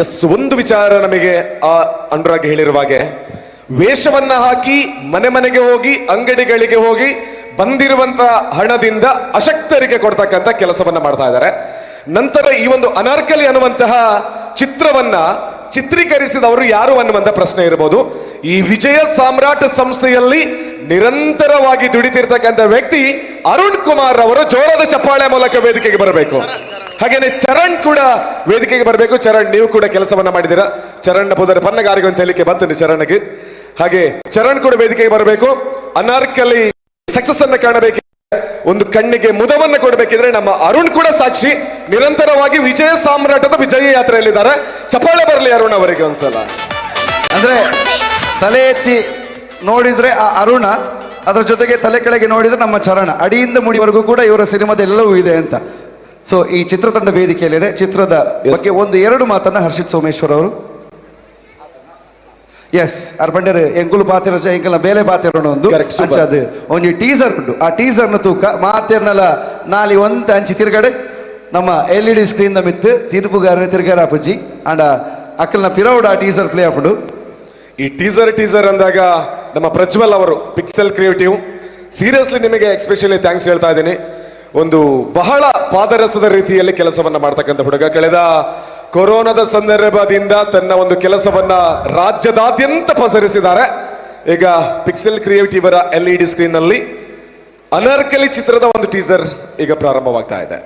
ಎಸ್, ಒಂದು ವಿಚಾರ ನಮಗೆ ಆ ಅನುರಾಗ್ ಹೇಳಿರುವ ಹಾಗೆ ವೇಷವನ್ನ ಹಾಕಿ ಮನೆ ಮನೆಗೆ ಹೋಗಿ ಅಂಗಡಿಗಳಿಗೆ ಹೋಗಿ ಬಂದಿರುವಂತಹ ಹಣದಿಂದ ಅಶಕ್ತರಿಗೆ ಕೊಡ್ತಕ್ಕಂಥ ಕೆಲಸವನ್ನ ಮಾಡ್ತಾ ಇದ್ದಾರೆ. ನಂತರ ಈ ಒಂದು ಅನಾರ್ಕಲಿ ಅನ್ನುವಂತಹ ಚಿತ್ರವನ್ನ ಚಿತ್ರೀಕರಿಸಿದವರು ಯಾರು ಅನ್ನುವಂಥ ಪ್ರಶ್ನೆ ಇರಬಹುದು. ಈ ವಿಜಯ ಸಾಮ್ರಾಟ್ ಸಂಸ್ಥೆಯಲ್ಲಿ ನಿರಂತರವಾಗಿ ದುಡಿತಿರ್ತಕ್ಕಂಥ ವ್ಯಕ್ತಿ ಅರುಣ್ ಕುಮಾರ್ ಅವರು ಜೋರಾದ ಚಪ್ಪಾಳೆ ಮೂಲಕ ವೇದಿಕೆಗೆ ಬರಬೇಕು. ಹಾಗೇನೆ ಚರಣ್ ಕೂಡ ವೇದಿಕೆಗೆ ಬರಬೇಕು. ಚರಣ್, ನೀವು ಕೂಡ ಕೆಲಸವನ್ನ ಮಾಡಿದ್ದೀರಾ. ಚರಣ್ ಪುದರ ಪನ್ನಗಾರಿಗೆ ಅಂತ ಹೇಳಿಕೆ ಬಂತು ಚರಣ್ಗೆ. ಹಾಗೆ ಚರಣ್ ಕೂಡ ವೇದಿಕೆಗೆ ಬರಬೇಕು. ಅನಾರ್ಕಲಿ ಸಕ್ಸಸ್ ಅನ್ನ ಕಾಣಬೇಕು, ಒಂದು ಕಣ್ಣಿಗೆ ಮುದವನ್ನು ಕೊಡಬೇಕಿದ್ರೆ ನಮ್ಮ ಅರುಣ್ ಕೂಡ ಸಾಕ್ಷಿ. ನಿರಂತರವಾಗಿ ವಿಜಯ ಸಾಮ್ರಾಟದ ವಿಜಯ ಯಾತ್ರೆಯಲ್ಲಿದ್ದಾರೆ. ಚಪ್ಪಾಳೆ ಬರಲಿ ಅರುಣ್ ಅವರಿಗೆ ಒಂದ್ಸಲ. ಅಂದ್ರೆ ತಲೆ ಎತ್ತಿ ನೋಡಿದ್ರೆ ಆ ಅರುಣ, ಅದರ ಜೊತೆಗೆ ತಲೆ ಕೆಳಗೆ ನೋಡಿದ್ರೆ ನಮ್ಮ ಚರಣ, ಅಡಿಯಿಂದ ಮುಡಿವರೆಗೂ ಕೂಡ ಇವರ ಸಿನಿಮಾದ ಎಲ್ಲವೂ ಇದೆ ಅಂತ. ಸೊ ಈ ಚಿತ್ರತಂಡ ವೇದಿಕೆಯಲ್ಲಿದೆ. ಚಿತ್ರದ ಬಗ್ಗೆ ಒಂದು ಎರಡು ಮಾತನ್ನ ಹರ್ಷಿತ್ ಸೋಮೇಶ್ವರ್ ಅವರು. ಎಸ್, ಅರ್ಪಂಡರ್ ಎಂಕುಲು ಪಾತಿರ ಎಂಕಲ್ನ ಬೇಲೆ ಪಾತಿರೋಣ ಒಂದು ಅಂಚ ಅದು ಒಂಜಿ ಟೀಸರ್ ಉಂಟು. ಆ ಟೀಸರ್ನ ತೂಕ ಮಾತಿರ್ನಲ ನಾಲಿ ಒಂತ ಅಂಚಿ ತಿರುಗಡೆ ನಮ್ಮ ಎಲ್ ಇ ಡಿ ಸ್ಕ್ರೀನ್ ಮಿತ್ತು ತೀರ್ಪುಗಾರ ತಿರ್ಗಾರ ಅಪ್ಪುಜಿ ಅಂಡ ಅಕ್ಕಲ್ನ ಪಿರೌಡ್ ಆ ಟೀಸರ್ ಪ್ಲೇ ಆಪುಂಡು. ಈ ಟೀಸರ್ ಟೀಸರ್ ಅಂದಾಗ ನಮ್ಮ ಪ್ರಜ್ವಲ್ ಅವರು ಪಿಕ್ಸೆಲ್ ಕ್ರಿಯೇಟಿವ್, ಸೀರಿಯಸ್ಲಿ ನಿಮಗೆ ಎಕ್ಸ್ಪೆಷಲಿ thanks ಹೇಳ್ತಾ ಇದ್ದೀನಿ. ಒಂದು ಬಹಳ ಪಾದರಸದ ರೀತಿಯಲ್ಲಿ ಕೆಲಸವನ್ನ ಮಾಡ್ತಕ್ಕಂಥ ಹುಡುಗ. ಕಳೆದ ಕೊರೋನಾದ ಸಂದರ್ಭದಿಂದ ತನ್ನ ಒಂದು ಕೆಲಸವನ್ನ ರಾಜ್ಯದಾದ್ಯಂತ ಪಸರಿಸಿದ್ದಾರೆ. ಈಗ ಪಿಕ್ಸೆಲ್ ಕ್ರಿಯೇಟಿವರ ಎಲ್ ಇ ಡಿ ಸ್ಕ್ರೀನ್ ನಲ್ಲಿ ಅನಾರ್ಕಲಿ ಚಿತ್ರದ ಒಂದು ಟೀಸರ್ ಈಗ ಪ್ರಾರಂಭವಾಗ್ತಾ ಇದೆ.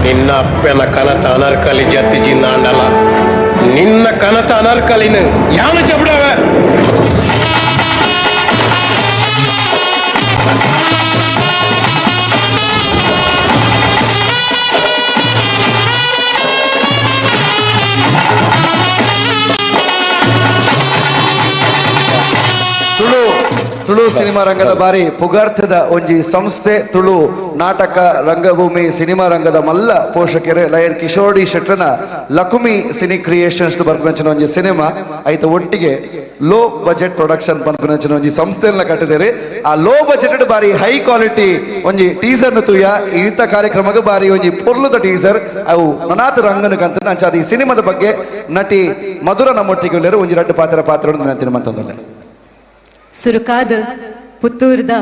ನಿನ್ನ ಅಪ್ಪನ ಕನತ ಅನರ್ಕಲಿ ಜತ್ತಿ ಜಿಂದಾಂಡಲ ನಿನ್ನ ಕನತ ಅನರ್ಕಲಿನ ಯಾನು ಚಬಡವೆ. ತುಳು ತುಳು ಸಿನಿಮಾ ರಂಗದ ಬಾರಿ ಪುಗಾರ್ಥದ ಒಂಜಿ ಸಂಸ್ಥೆ ತುಳು ನಾಟಕ ರಂಗಭೂಮಿ ಸಿನಿಮಾ ರಂಗದ ಮಲ್ಲ ಪೋಷಕರು ಲಯನ್ ಕಿಶೋಡಿ ಶೆಟ್ಟನ ಲಕುಮಿ ಸಿನಿ ಕ್ರಿಯೇಷನ್ಸ್ ಬರ್ಪಂಚಿನ ಒಂಜಿ ಸಿನಿಮಾ ಐತ ಒಟ್ಟಿಗೆ ಲೋ ಬಜೆಟ್ ಪ್ರೊಡಕ್ಷನ್ ಪನ್ಪುನಂಚಿನ ಒಂಜಿ ಸಂಸ್ಥೆಯನ್ನ ಕಟ್ಟಿದ್ದಾರೆ. ಆ ಲೋ ಬಜೆಟ್ ಬಾರಿ ಹೈ ಕ್ವಾಲಿಟಿ ಒಂಜಿ ಟೀಸರ್ ತೂಯ ಈತ ಕಾರ್ಯಕ್ರಮಕ್ಕೆ ಬಾರಿ ಒಂಜಿ ಪೊರ್ಲುದ ಟೀಸರ್ ಅವು ನನಾತ್ ರಂಗನ ಕಂತ ಅಂಚಾದ ಈ ಸಿನಿಮಾದ ಬಗ್ಗೆ ನಟಿ ಮಧುರ ನಮ್ಮೊಟ್ಟಿಗೆ ಉಲ್ಲೆರ್. ಒಂಜಿ ರಡ್ಡು ಪಾತ್ರ ಪಾತ್ರ ಮಂತೊಂದಲ್ಲ. ಸುರುಕಾದ ಪುತ್ತೂರ್ದ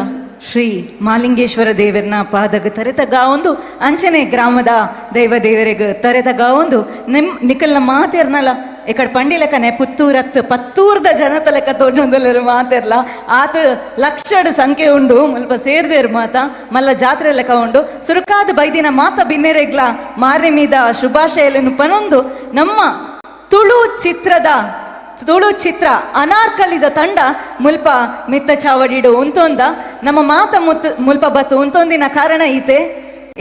ಶ್ರೀ ಮಾಲಿಂಗೇಶ್ವರ ದೇವರನ ಪಾದಗ ತರೆತ ಗಾವೊಂದು ಅಂಚನೆ ಗ್ರಾಮದ ದೈವ ದೇವರಿಗೆ ತರೆತ ಗಾವೊಂದು ನಿಮ್ ನಿಕಲ್ನ ಮಾತೆರ್ನಲ ಎಕಡೆ ಪಂಡಿಲಕನೆ ಪುತ್ತೂರತ್ ಪತ್ತೂರ್ದ ಜನತ ಲೆಕ್ಕ ತೋಜೊಂದುಲ್ಲೆರ್ ಮಾತೆರ್ಲ ಆತ ಲಕ್ಷಡ್ ಸಂಖ್ಯೆ ಉಂಡು ಮುಲ್ಪ ಸೇರ್ದೇರ್ ಮಾತ ಮಲ್ಲ ಜಾತ್ರೆ ಲೆಕ್ಕ ಉಂಡು. ಸುರುಕಾದ ಬೈದಿನ ಮಾತ ಬಿನ್ನೆರೆಗ್ಲ ಮಾರಿ ಮೀದ ಶುಭಾಶಯలను ಪನೊಂದು ನಮ್ಮ ತುಳು ಚಿತ್ರದ ತುಳು ಚಿತ್ರ ಅನಾರ್ಕಲಿದ ತಂಡ ಮುಲ್ಪ ಮಿತ್ತ ಚಾವಡಿಡು ಉಂತೊಂದ ನಮ್ಮ ಮಾತ ಮುತ್ ಮುಲ್ಪ ಬತ್ತು ಉಂತೊಂದಿನ ಕಾರಣ ಈತೆ.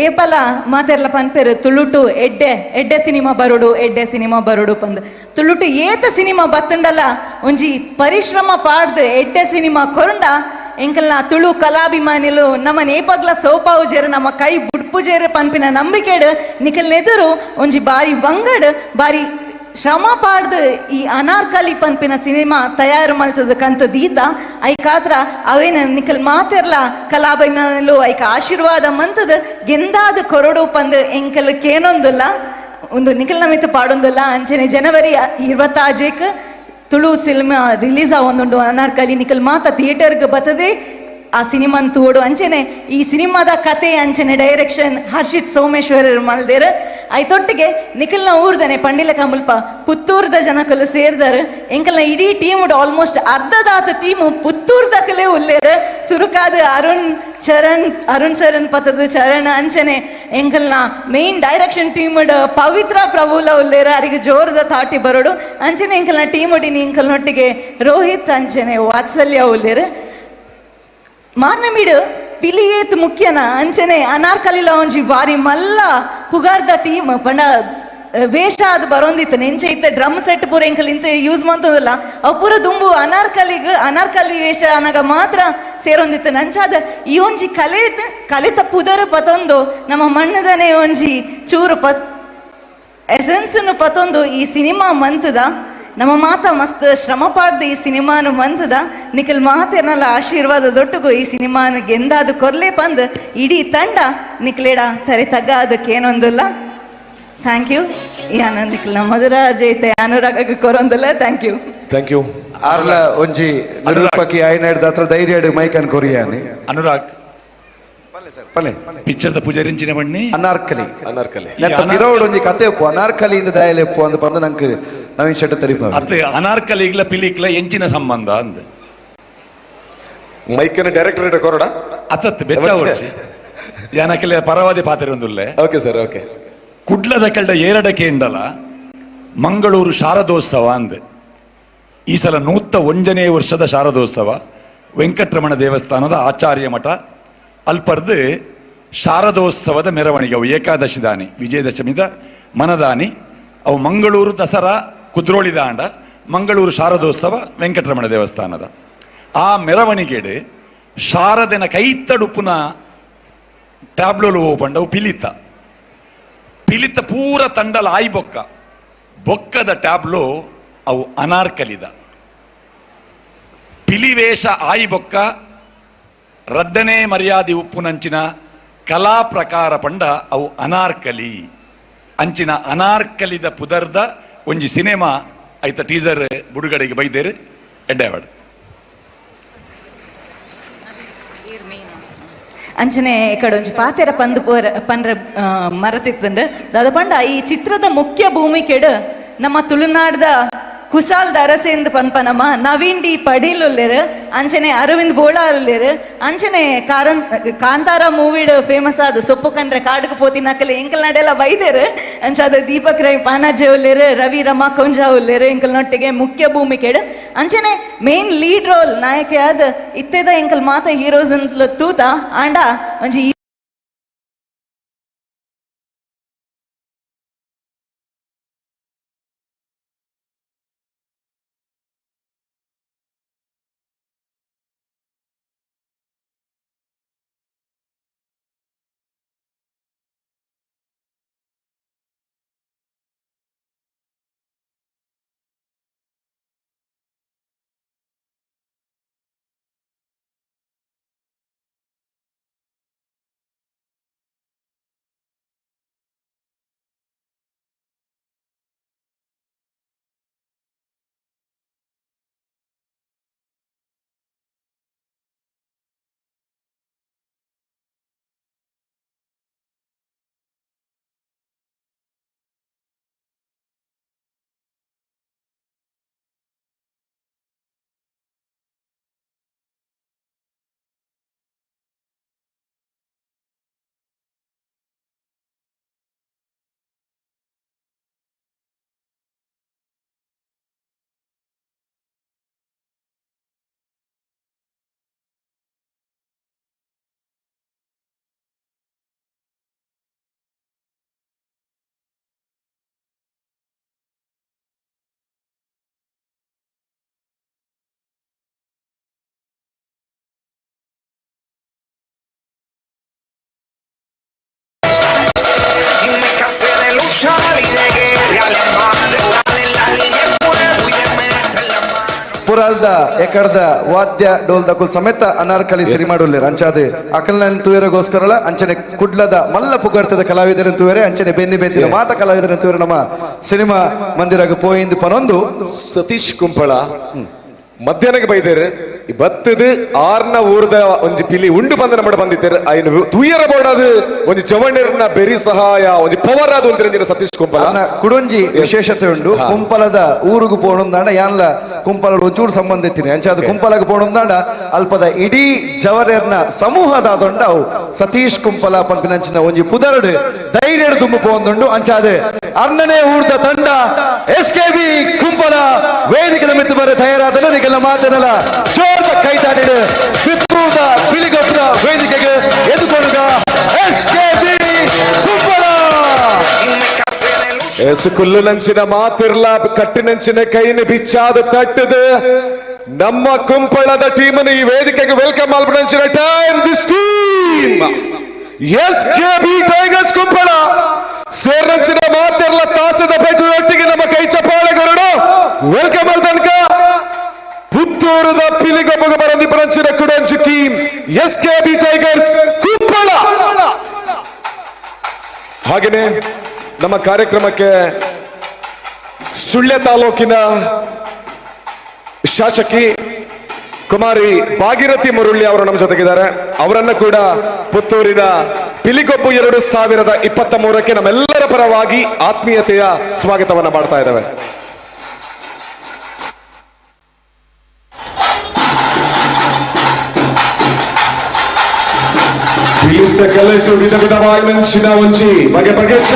ಏಪಲ ಮಾತೆರ್ಲ ಪನ್ಪೆರು ತುಳುಟು ಎಡ್ಡೆ ಎಡ್ಡೆ ಸಿನಿಮಾ ಬರೋಡು ಎಡ್ಡೆ ಸಿನಿಮಾ ಬರೋಡು ಪಂದ್ ತುಳುಟು ಏತ ಸಿನಿಮಾ ಬತ್ತಂಡಲ ಒಂಜಿ ಪರಿಶ್ರಮ ಪಾಡ್ದು ಎಡ್ಡೆ ಸಿನಿಮಾ ಕೊರಂಡ ಎಂಕಲ್ನ ತುಳು ಕಲಾಭಿಮಾನಿಲು ನಮ್ಮ ನೇಪಗ್ಲ ಸೋಪಾವು ಜೇರು ನಮ್ಮ ಕೈ ಬುಡ್ಪು ಜೇರು ಪನ್ಪಿನ ನಂಬಿಕೆಡು ನಿಕಲ್ನೆದುರು ಒಂಜಿ ಬಾರಿ ಬಂಗಡ್ ಬಾರಿ ಶ್ರಮ ಪಾಡ್ದು ಈ ಅನಾರ್ಕಲಿ ಪನ್ಪಿನ ಸಿನಿಮಾ ತಯಾರು ಮಲ್ತದ ಕಂತ ದೀತ ಐಕಾತ್ರ ಅವೇನ ನಿಕಲ್ ಮಾತೆರ್ಲ ಕಲಾಭಿಮಾನಿಲು ಐಕ ಆಶೀರ್ವಾದ ಮಂತದ ಗೆಂದಾದ ಕೊರಡು ಪಂದ್ ಎಂಕಲ್ ಕೇನೊಂದುಲ್ಲ ಒಂದು ನಿಕಲ್ ನಮಿತ ಪಾಡೊಂದುಲ್ಲ. ಅಂಚನೆ ಜನವರಿ 26ಕ್ ತುಳು ಸಿನಿಮಾ ರಿಲೀಸ್ ಆವೊಂದುಂಡು ಅನಾರ್ಕಲಿ ನಿಕಲ್ ಮಾತ ಥಿಯೇಟರ್ಗೆ ಬರ್ತದೆ ಆ ಸಿನಿಮಾನ್ ತೋಡು. ಅಂಚನೆ ಈ ಸಿನಿಮಾದ ಕತೆ ಅಂಚನೆ ಡೈರೆಕ್ಷನ್ ಹರ್ಷಿತ್ ಸೋಮೇಶ್ವರರ್ ಮಲ್ದೇರ್ ಐತೊಟ್ಟಿಗೆ ನಿಖಲ್ನ ಊರ್ದನೆ ಪಂಡಿಲ ಕಮಲ್ಪ ಪುತ್ತೂರ್ದ ಜನಕಲು ಸೇರ್ದಾರ ಎಂಕಲ್ನ ಇಡೀ ಟೀಮ್ ಆಲ್ಮೋಸ್ಟ್ ಅರ್ಧದಾತ ಟೀಮು ಪುತ್ತೂರ್ದಕಲೇ ಉಲ್ಲೇರ್ ಸುರುಕಾದ ಅರುಣ್ ಚರಣ್ ಅರುಣ್ ಸರನ್ ಪತದ ಚರಣ್ ಅಂಚನೆ ಎಂಕಲ್ನ ಮೇನ್ ಡೈರೆಕ್ಷನ್ ಟೀಮ್ ಪವಿತ್ರ ಪ್ರಭುಲ ಉಲ್ಲೇರ ಅರಿಗೆ ಜೋರದ ತಾಟಿ ಬರೋಡು. ಅಂಚನೆ ಎಂಕಲ್ನ ಟೀಮ್ ಎಂಕಲ್ನೊಟ್ಟಿಗೆ ರೋಹಿತ್ ಅಂಚನೆ ವಾತ್ಸಲ್ಯ ಉಲ್ಲೇರ್. ಮಾರ್ನಮೀಡು ಪಿಲಿಯೇತ್ ಮುಖ್ಯನ ಅಂಚನೆ ಅನಾರ್ಕಲಿಲ ಒಂಜಿ ಬಾರಿ ಮಲ್ಲ ಪುಗಾರ್ದ ಟೀಮ್ ಪಂಡ ವೇಷ ಅದು ಬರೋಂದಿತ್ತು ನೆಂಚೆ ಇತ್ತ ಡ್ರಮ್ ಸೆಟ್ ಪೂರ ಎಂಕಲ್ ಇಂತ ಯೂಸ್ ಮಂತದಲ್ಲ ಅವು ಪೂರ ದುಂಬು ಅನಾರ್ಕಲಿಗ್ ಅನಾರ್ಕಲಿ ವೇಷ ಅನಗ ಮಾತ್ರ ಸೇರೊಂದಿತ್ತು. ನಂಚಾದ ಈ ಒಂಜಿ ಕಲೆ ಕಲಿತ ಪುದರ್ ಪತೊಂದು ನಮ್ಮ ಮಣ್ಣದನೆ ಒಂಜಿ ಚೂರು ಪಸ್ ಎಸೆನ್ಸ್ ಪತೊಂದು ಈ ಸಿನಿಮಾ ಮಂತದ ನಮ್ಮ ಮಾತ ಮಸ್ತ್ ಶ್ರಮ ಪಾಡ್ದು ಈ ಸಿನಿಮಾನು ಮಂತದ ನಿಖಲ್ ಮಾತೆರ್ನಲ್ಲ ಆಶೀರ್ವಾದ ದೊಟ್ಟುಗು ಈ ಸಿನಿಮಾನು ಗೆಂದಾದು ಕೊರ್ಲೆ ಪಂದ್ ಇಡೀ ತಂಡ ನಿಕ್ಲೇಡ ತರೆ ತಗ್ಗಾದಕ್ಕೇನೊಂದುಲ್ಲ. Thank you. ಯಾನ ನಿಖಲ್ನ ಮಧುರ ಜೈತೆ ಅನುರಾಗ ಕೊರೊಂದುಲ್ಲ. Thank you. Thank you. ಆರ್ಲ ಒಂಜಿ ನಿರೂಪಕಿ ಆಯ್ನಾಡ್ದ ಹತ್ರ ಧೈರ್ಯ ಮೈಕನ್ ಕೊರಿಯಾನಿ ಅನುರಾಗ್ ಪಲ್ಲೆ ಪಿಕ್ಚರ್ದ ಪೂಜಾರಿಂಚಿನ ಬಣ್ಣಿ ಅನಾರ್ಕಲಿ ಅನಾರ್ಕಲಿ ನೆತ್ತ ತಿರೋಡ್ ಒಂಜಿ ಕತೆ ಉಪ್ಪು ಅನಾರ್ಕಲಿ ಇಂದ ದಯಲೆ ಉಪ್ಪು ಅಂದ್ ಬಂದು ನಂಗೆ ನವೀನ್ ಶೆಟ್ಟಿ ತರಿಪ ಅತ್ತೆ ಅನಾರ್ಕಲಿಗ್ಲ ಪಿಲಿಕ್ಲ ಎಂಚಿನ ಸಂಬಂಧ ಅಂದ್ ಮೈಕನ್ ಡೈರೆಕ್ಟರ್ ಕೊರಡ ಅತ್ತತ್ ಬೆಚ್ಚ ಓಡಿಸಿ ಯಾನಕಲೆ ಪರವಾದಿ ಪಾತ್ರೆ ಒಂದುಲ್ಲೆ. Okay sir okay. ಕುಡ್ಲದ ಕೆಳ್ಡ ಏರಡಕ್ಕೆ ಇಂಡಲ ಮಂಗಳೂರು ಶಾರದೋತ್ಸವ ಅಂದ್ ಈ ಸಲ 101ನೇ ವರ್ಷದ ಶಾರದೋತ್ಸವ ವೆಂಕಟರಮಣ ದೇವಸ್ಥಾನದ ಆಚಾರ್ಯ ಮಠ ಅಲ್ಪರ್ದು ಶಾರದೋತ್ಸವದ ಮೆರವಣಿಗೆ ಅವು ಏಕಾದಶಿ ದಾನಿ ವಿಜಯದಶಮಿದ ಮನದಾನಿ ಅವು ಮಂಗಳೂರು ದಸರಾ ಕುದ್ರೋಳಿ ದಾಂಡ ಮಂಗಳೂರು ಶಾರದೋತ್ಸವ ವೆಂಕಟರಮಣ ದೇವಸ್ಥಾನದ ಆ ಮೆರವಣಿಗೆಡು ಶಾರದೆನ ಕೈತಡುಪುನ ಟ್ಯಾಬ್ಲೋಲು ಪಂಡವು ಪಿಲಿತ ಪಿಲಿತ ಪೂರ ತಂಡಲ ಆಯಿ ಬೊಕ್ಕ ಬೊಕ್ಕದ ಟ್ಯಾಬ್ಲೋ ಅವು ಅನಾರ್ಕಲಿದ ಪಿಲಿವೇಷ ಆಯಿ ಬೊಕ್ಕ ರಡ್ಡನೇ ಮರ್ಯಾದೆ ಉಪ್ಪುನಂಚಿನ ಕಲಾ ಪ್ರಕಾರ ಪಂಡ ಅವು ಅನಾರ್ಕಲಿ ಅಂಚಿನ ಅನಾರ್ಕಲಿದ ಪುದರ್ದ ಒಂಜಿ ಸಿನಿಮಾ ಐತ ಟೀಸರ್ ಬುಡುಗಡೆಗೆ ಬೈದೇರು ಎಡ್ಡೆವಾಡ್. ಅಂಚನೆ ಕಡೊಂಜಿ ಪಾತೆರ ಪಂದು ಪೋರ ಪನ್ರ ಮರತಿತ್ತಂಡು ದಾದ ಪಂಡ ಈ ಚಿತ್ರದ ಮುಖ್ಯ ಭೂಮಿಕೆಡು ನಮ್ಮ ತುಳುನಾಡ್ದ ಕುಸಾಲ್ ದರಸೆಂದ್ ಪನ್ಪನಮ್ಮ ನವೀನ್ ಡಿ ಪಡೀಲ್ ಉಲ್ಲೆರ್, ಅಂಚನೆ ಅರವಿಂದ್ ಬೋಳಾರ್ ಉಲ್ಲೆರ್, ಅಂಚನೆ ಕಾರನ್ ಕಾಂತಾರ ಮೂವಿಡ್ ಫೇಮಸ್ ಆದ ಸೊಪ್ಪು ಕಂಡ್ರೆ ಕಾಡುಗು ಪೋತಿನಕಲೆ ಎಂಕಲ್ ನಡೆಲ್ಲ ಬೈದೆರ್. ಅಂಚಾದ ದೀಪಕ್ ರೈ ಪಾನಾಜೆ ಉಲ್ಲೆರ್, ರವಿ ರಮಾ ಕೊಂಜಾ ಉಲ್ಲೆರ್ ಎಂಕಲ್ ನೊಟ್ಟಿಗೆ ಮುಖ್ಯ ಭೂಮಿಕೆಡ್. ಅಂಚನೆ main lead role ನಾಯಕೆ ಆದ್ ಇತ್ತೆದ ಎಂಕಲ್ ಮಾತ ಹೀರೋಸ್ ತೂತ ಆಂಡ ಒಂಜಿ ಪುರಾಲ್ದ ಎಕಡ್ದ ವಾದ್ಯ ಡೋಲ್ದ ಕುಲ್ ಸಮೇತ ಅನಾರ್ಕಲಿ ಸಿರಿ ಮಾಡುಲ್ಲೇರ್. ಅಂಚಾದೆ ಅಕಲ್ನನ್ ತೂಯರೆಗೋಸ್ಕರಲ ಅಂಚನೆ ಕುಡ್ಲದ ಮಲ್ಲ ಪುಗರ್ತದ ಕಲಾವಿದರನ್ ತೂಯರೆ, ಅಂಚನೆ ಬೆಂದಿ ಬೆಂದಿನ ಮಾತ ಕಲಾವಿದರನ್ ತೂಯರೆ ನಮ್ಮ ಸಿನಿಮಾ ಮಂದಿರಾಗ ಪೋಯಿಂದು ಪನೊಂದು. ಸತೀಶ್ ಕುಂಪಳ ಮಧ್ಯಾಹ್ನಕ್ಕೆ ಬೈದೇರು ಬತ್ತದು ಆರ್ನ ಊರ್ದ ಒಂಜಿ ಪಿಲಿ ಉಂಡು ಬಂದ ನಮ್ಮ ಬಂದಿತ್ತೇರು. ಐನು ತೂಯರ ಬೋಡದು ಒಂಜಿ ಜವಣ್ಣರ್ನ ಬೆರಿ ಸಹಾಯ ಒಂಜಿ ಪವರ್ ಆದ ಒಂದಿನ ಸತೀಶ್ ಕುಂಪಲ. ಕುಡೊಂಜಿ ವಿಶೇಷತೆ ಉಂಡು, ಕುಂಪಲದ ಊರುಗು ಪೋಣುಂದಾಂಡ ಯಾನ್ಲ ಕುಂಪಲ ಒಂಚೂರು ಸಂಬಂಧ ಇತ್ತೀನಿ. ಅಂಚಾದ ಕುಂಪಲಗ ಪೋಣುಂದಾಂಡ ಅಲ್ಪದ ಇಡೀ ಜವರೇರ್ನ ಸಮೂಹದಾದೊಂಡ ಅವು ಸತೀಶ್ ಕುಂಪಲ ಪನ್ಪಿನಂಚಿನ ಒಂಜಿ ಪುದರುಡು ಧೈರ್ಯಡು ತುಂಬು ಪೋಂದುಂಡು. ಅಂಚಾದ ಅರ್ಣನೇ ಊರ್ದ ತಂಡ S K B Kumpala ವೇದಿಕೆ ಮಿತ್ತು ಬರ ತಯಾರಾದ ನಿಗೆಲ್ಲ ಮಾತನಲ್ಲ ಜೋರದ ಕೈತಾಡಿಡು ಪಿತ್ತೂದ ಪಿಲಿಗೊಬ್ಬರ ವೇದಿಕೆಗೆ ಎದುಕೊಡುಗ S K B Kumpala. ಎಸುಕುಲ್ಲು ನಂಚಿನ ಮಾತಿರ್ಲ ಕಟ್ಟಿನಂಚಿನ ಕೈನ ಬಿಚ್ಚಾದ ತಟ್ಟದು ನಮ್ಮ ಕುಂಪಳದ ಟೀಮನ್ನು ಈ ವೇದಿಕೆಗೆ welcome ಮಲ್ಪನಂಚಿನ time. This team S K B Tigers Kumpala ಸೇರ್ನಂಚಿನ ಮಾತಿರ್ಲ ತಾಸದ ಪೈಟದೊಟ್ಟಿಗೆ ನಮ್ಮ ಕೈ ಚಪ್ಪಾಳೆಗರಡು welcome ಅಲ್ ತನಕ ಪುತ್ತೂರದ ಪಿಲಿಗೊಬ್ಬಗ ಬರಂದಿ ಪರಂಚಿನ ಕುಡಂಚಿ team S K B Tigers Kumpala. ಹಾಗೇನೆ ನಮ್ಮ ಕಾರ್ಯಕ್ರಮಕ್ಕೆ ಸುಳ್ಯ ತಾಲೂಕಿನ ಶಾಸಕಿ ಕುಮಾರಿ ಭಾಗೀರಥಿ ಮುರುಳ್ಳಿ ಅವರು ನಮ್ಮ ಜೊತೆಗಿದ್ದಾರೆ. ಅವರನ್ನು ಕೂಡ ಪುತ್ತೂರಿನ ಪಿಲಿಗೊಬ್ಬು 2023ಕ್ಕೆ ನಮ್ಮೆಲ್ಲರ ಪರವಾಗಿ ಆತ್ಮೀಯತೆಯ ಸ್ವಾಗತವನ್ನ ಮಾಡ್ತಾ ಇದ್ದೇವೆ. ಪಿಲಿತ್ತ ಕಲೆಟು ವಿಧ ವಿಧವಾಗಿ ನಂಚಿನ ಒಂಜಿ ಬಗೆ ಬಗೆತ್ತ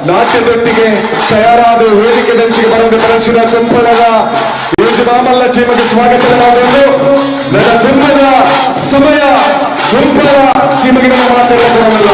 ನಾಟ್ಯದೊಟ್ಟಿಗೆ ತಯಾರಾದ ವೇದಿಕೆ ದಂಚಿಗೆ ಬರೋದು ಪರಂಚಿನ ಕುಂಪಳದ ಯೋಜ ಮಾಮಲ್ಲ ಟೀಮಿಗೆ ಸ್ವಾಗತ ಮಾಡಿದ್ದು. ನನ್ನ ತುಂಬದ ಸಮಯ ಕುಂಪಳ ಟೀಮಿಗೆ ನಮ್ಮ ಮಾತಾಡೋಲ್ಲ.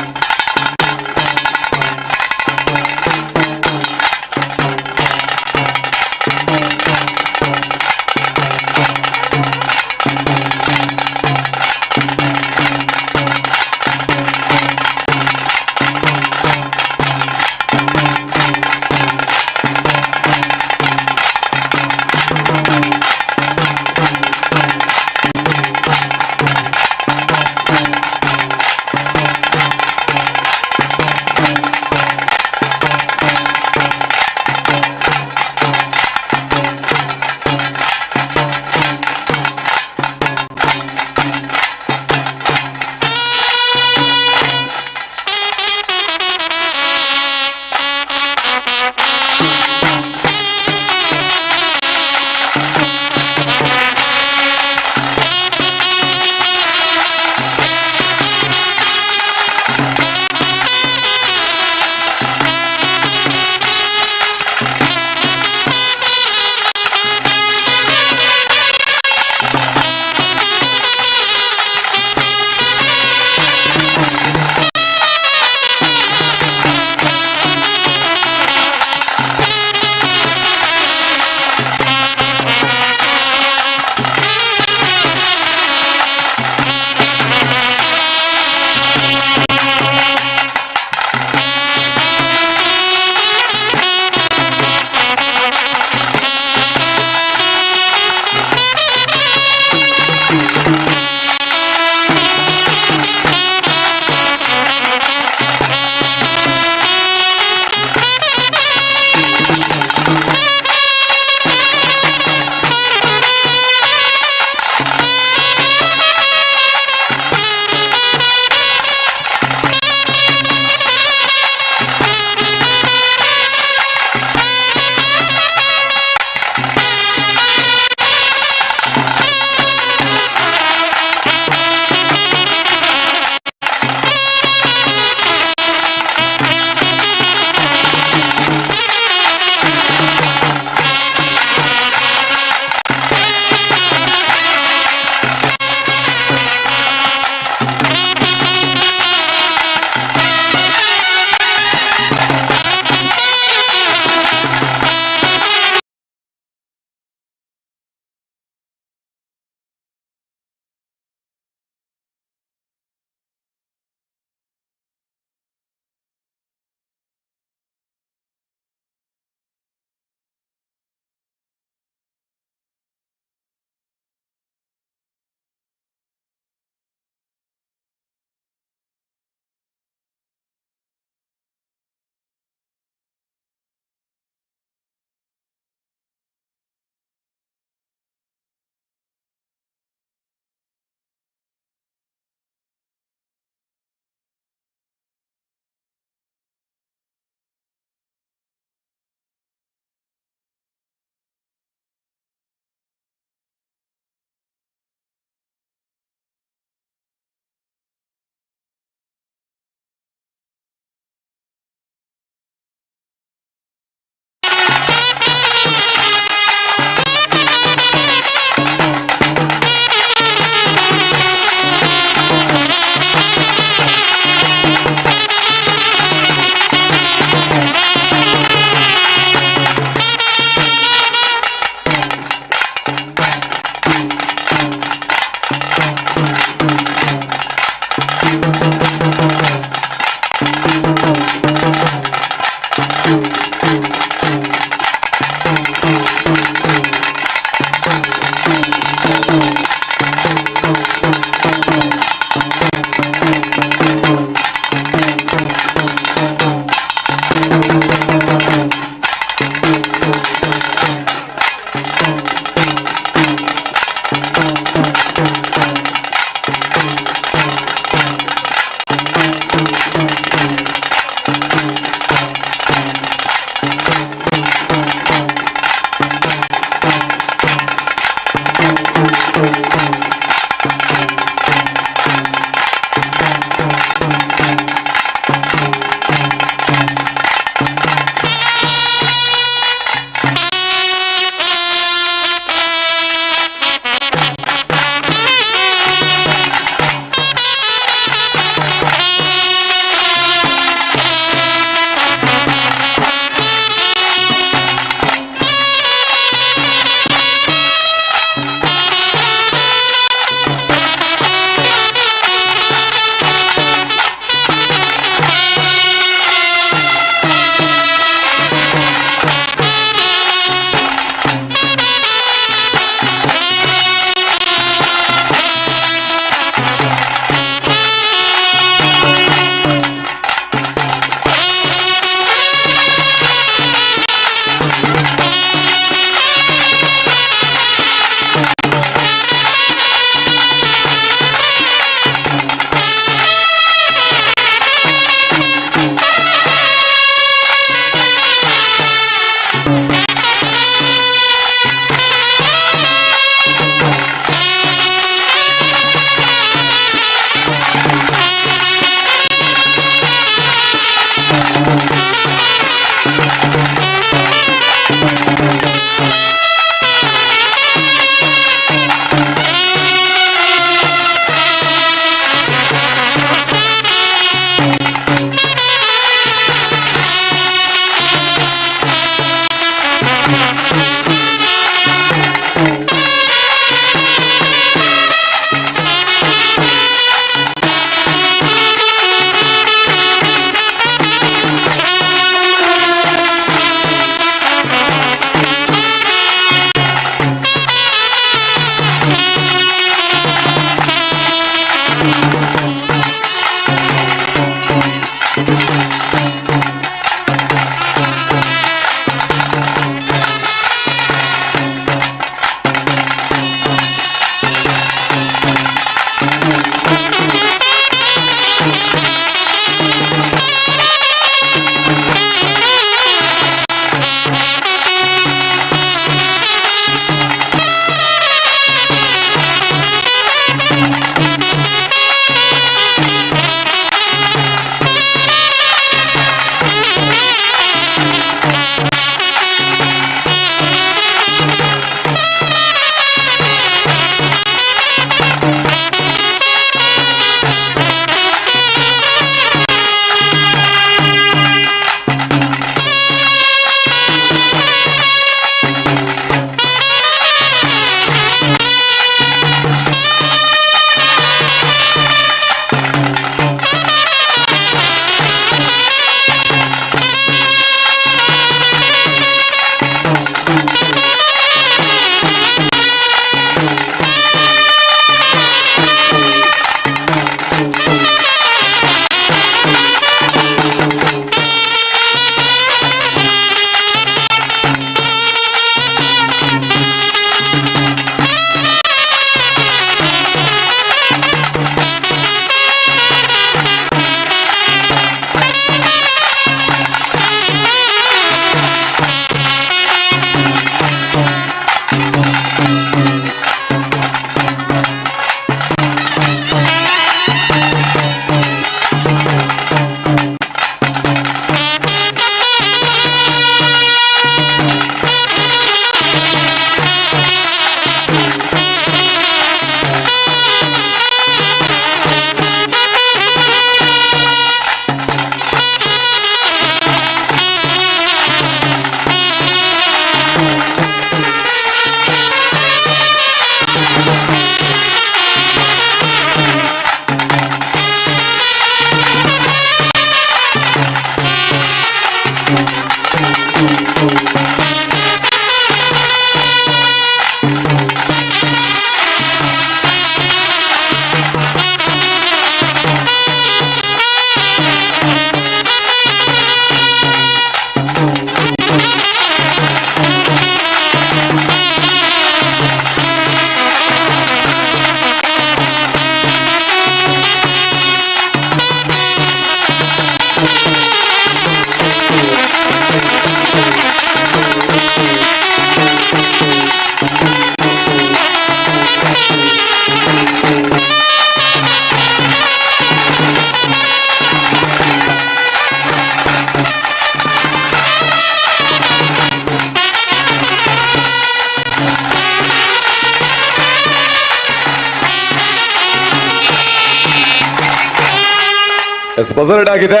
ಎಸ್ ಬಜರ್ಡ್ ಆಗಿದೆ.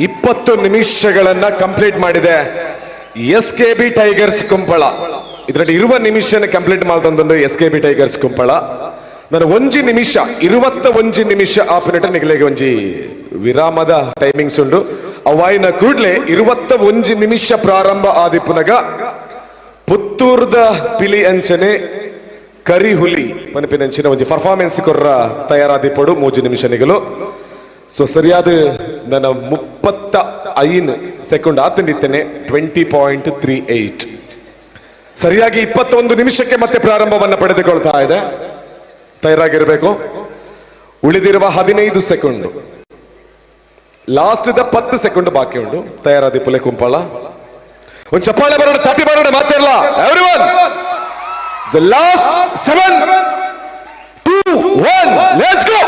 20 ನಿಮಿಷಗಳನ್ನ ಕಂಪ್ಲೀಟ್ ಮಾಡಿದೆ S K B Tigers Kumbla. ಇದರಲ್ಲಿ ಇರುವ ನಿಮಿಷನ complete ಮಾಡ್ತಂದು S K B Tigers Kumbla. ನಾನು ಒಂಜಿ ನಿಮಿಷ 21 ನಿಮಿಷ ಆಪಿನಟ ನಿಗಲಿಗೆ ಒಂಜಿ ವಿರಾಮದ ಟೈಮಿಂಗ್ಸ್ ಉಂಡು. ಅವಾಯಿನ ಕೂಡ್ಲೆ 21 ನಿಮಿಷ ಪ್ರಾರಂಭ ಆದಿಪ್ಪುನಗ ಪುತ್ತೂರ್ದ ಪಿಲಿ ಅಂಚನೆ ಕರಿಹುಲಿ ಪನಪಿನಂಚಿನ ಒಂಜಿ ಪರ್ಫಾರ್ಮೆನ್ಸ್ ಕೊರ್ರ ತಯಾರಾದಿಪ್ಪಡು 3 ನಿಮಿಷ ನಿಗಲು. ಸೊ ಸರಿಯಾದ ನನ್ನ 35 ಸೆಕೆಂಡ್ ಆತಂಡಿತ್ತೇನೆ 20.38 ಸರಿಯಾಗಿ 21 ನಿಮಿಷಕ್ಕೆ ಮತ್ತೆ ಪ್ರಾರಂಭವನ್ನು ಪಡೆದುಕೊಳ್ತಾ ಇದೆ. ತಯಾರಾಗಿರಬೇಕು. ಉಳಿದಿರುವ 15 ಸೆಕೆಂಡ್, ಲಾಸ್ಟ್ 10 ಸೆಕೆಂಡ್ ಬಾಕಿ ಉಂಟು. ತಯಾರಾದಿ ಪುಲೆ ಕುಂಪಳ. ಒಂದು ಚಪ್ಪಾಳೆ ಬರೋಣ, ತಾಟಿ ಬರೋಣ, ಮಾತಿರಲ್ಲ. Everyone the last 7 2 1 let's go.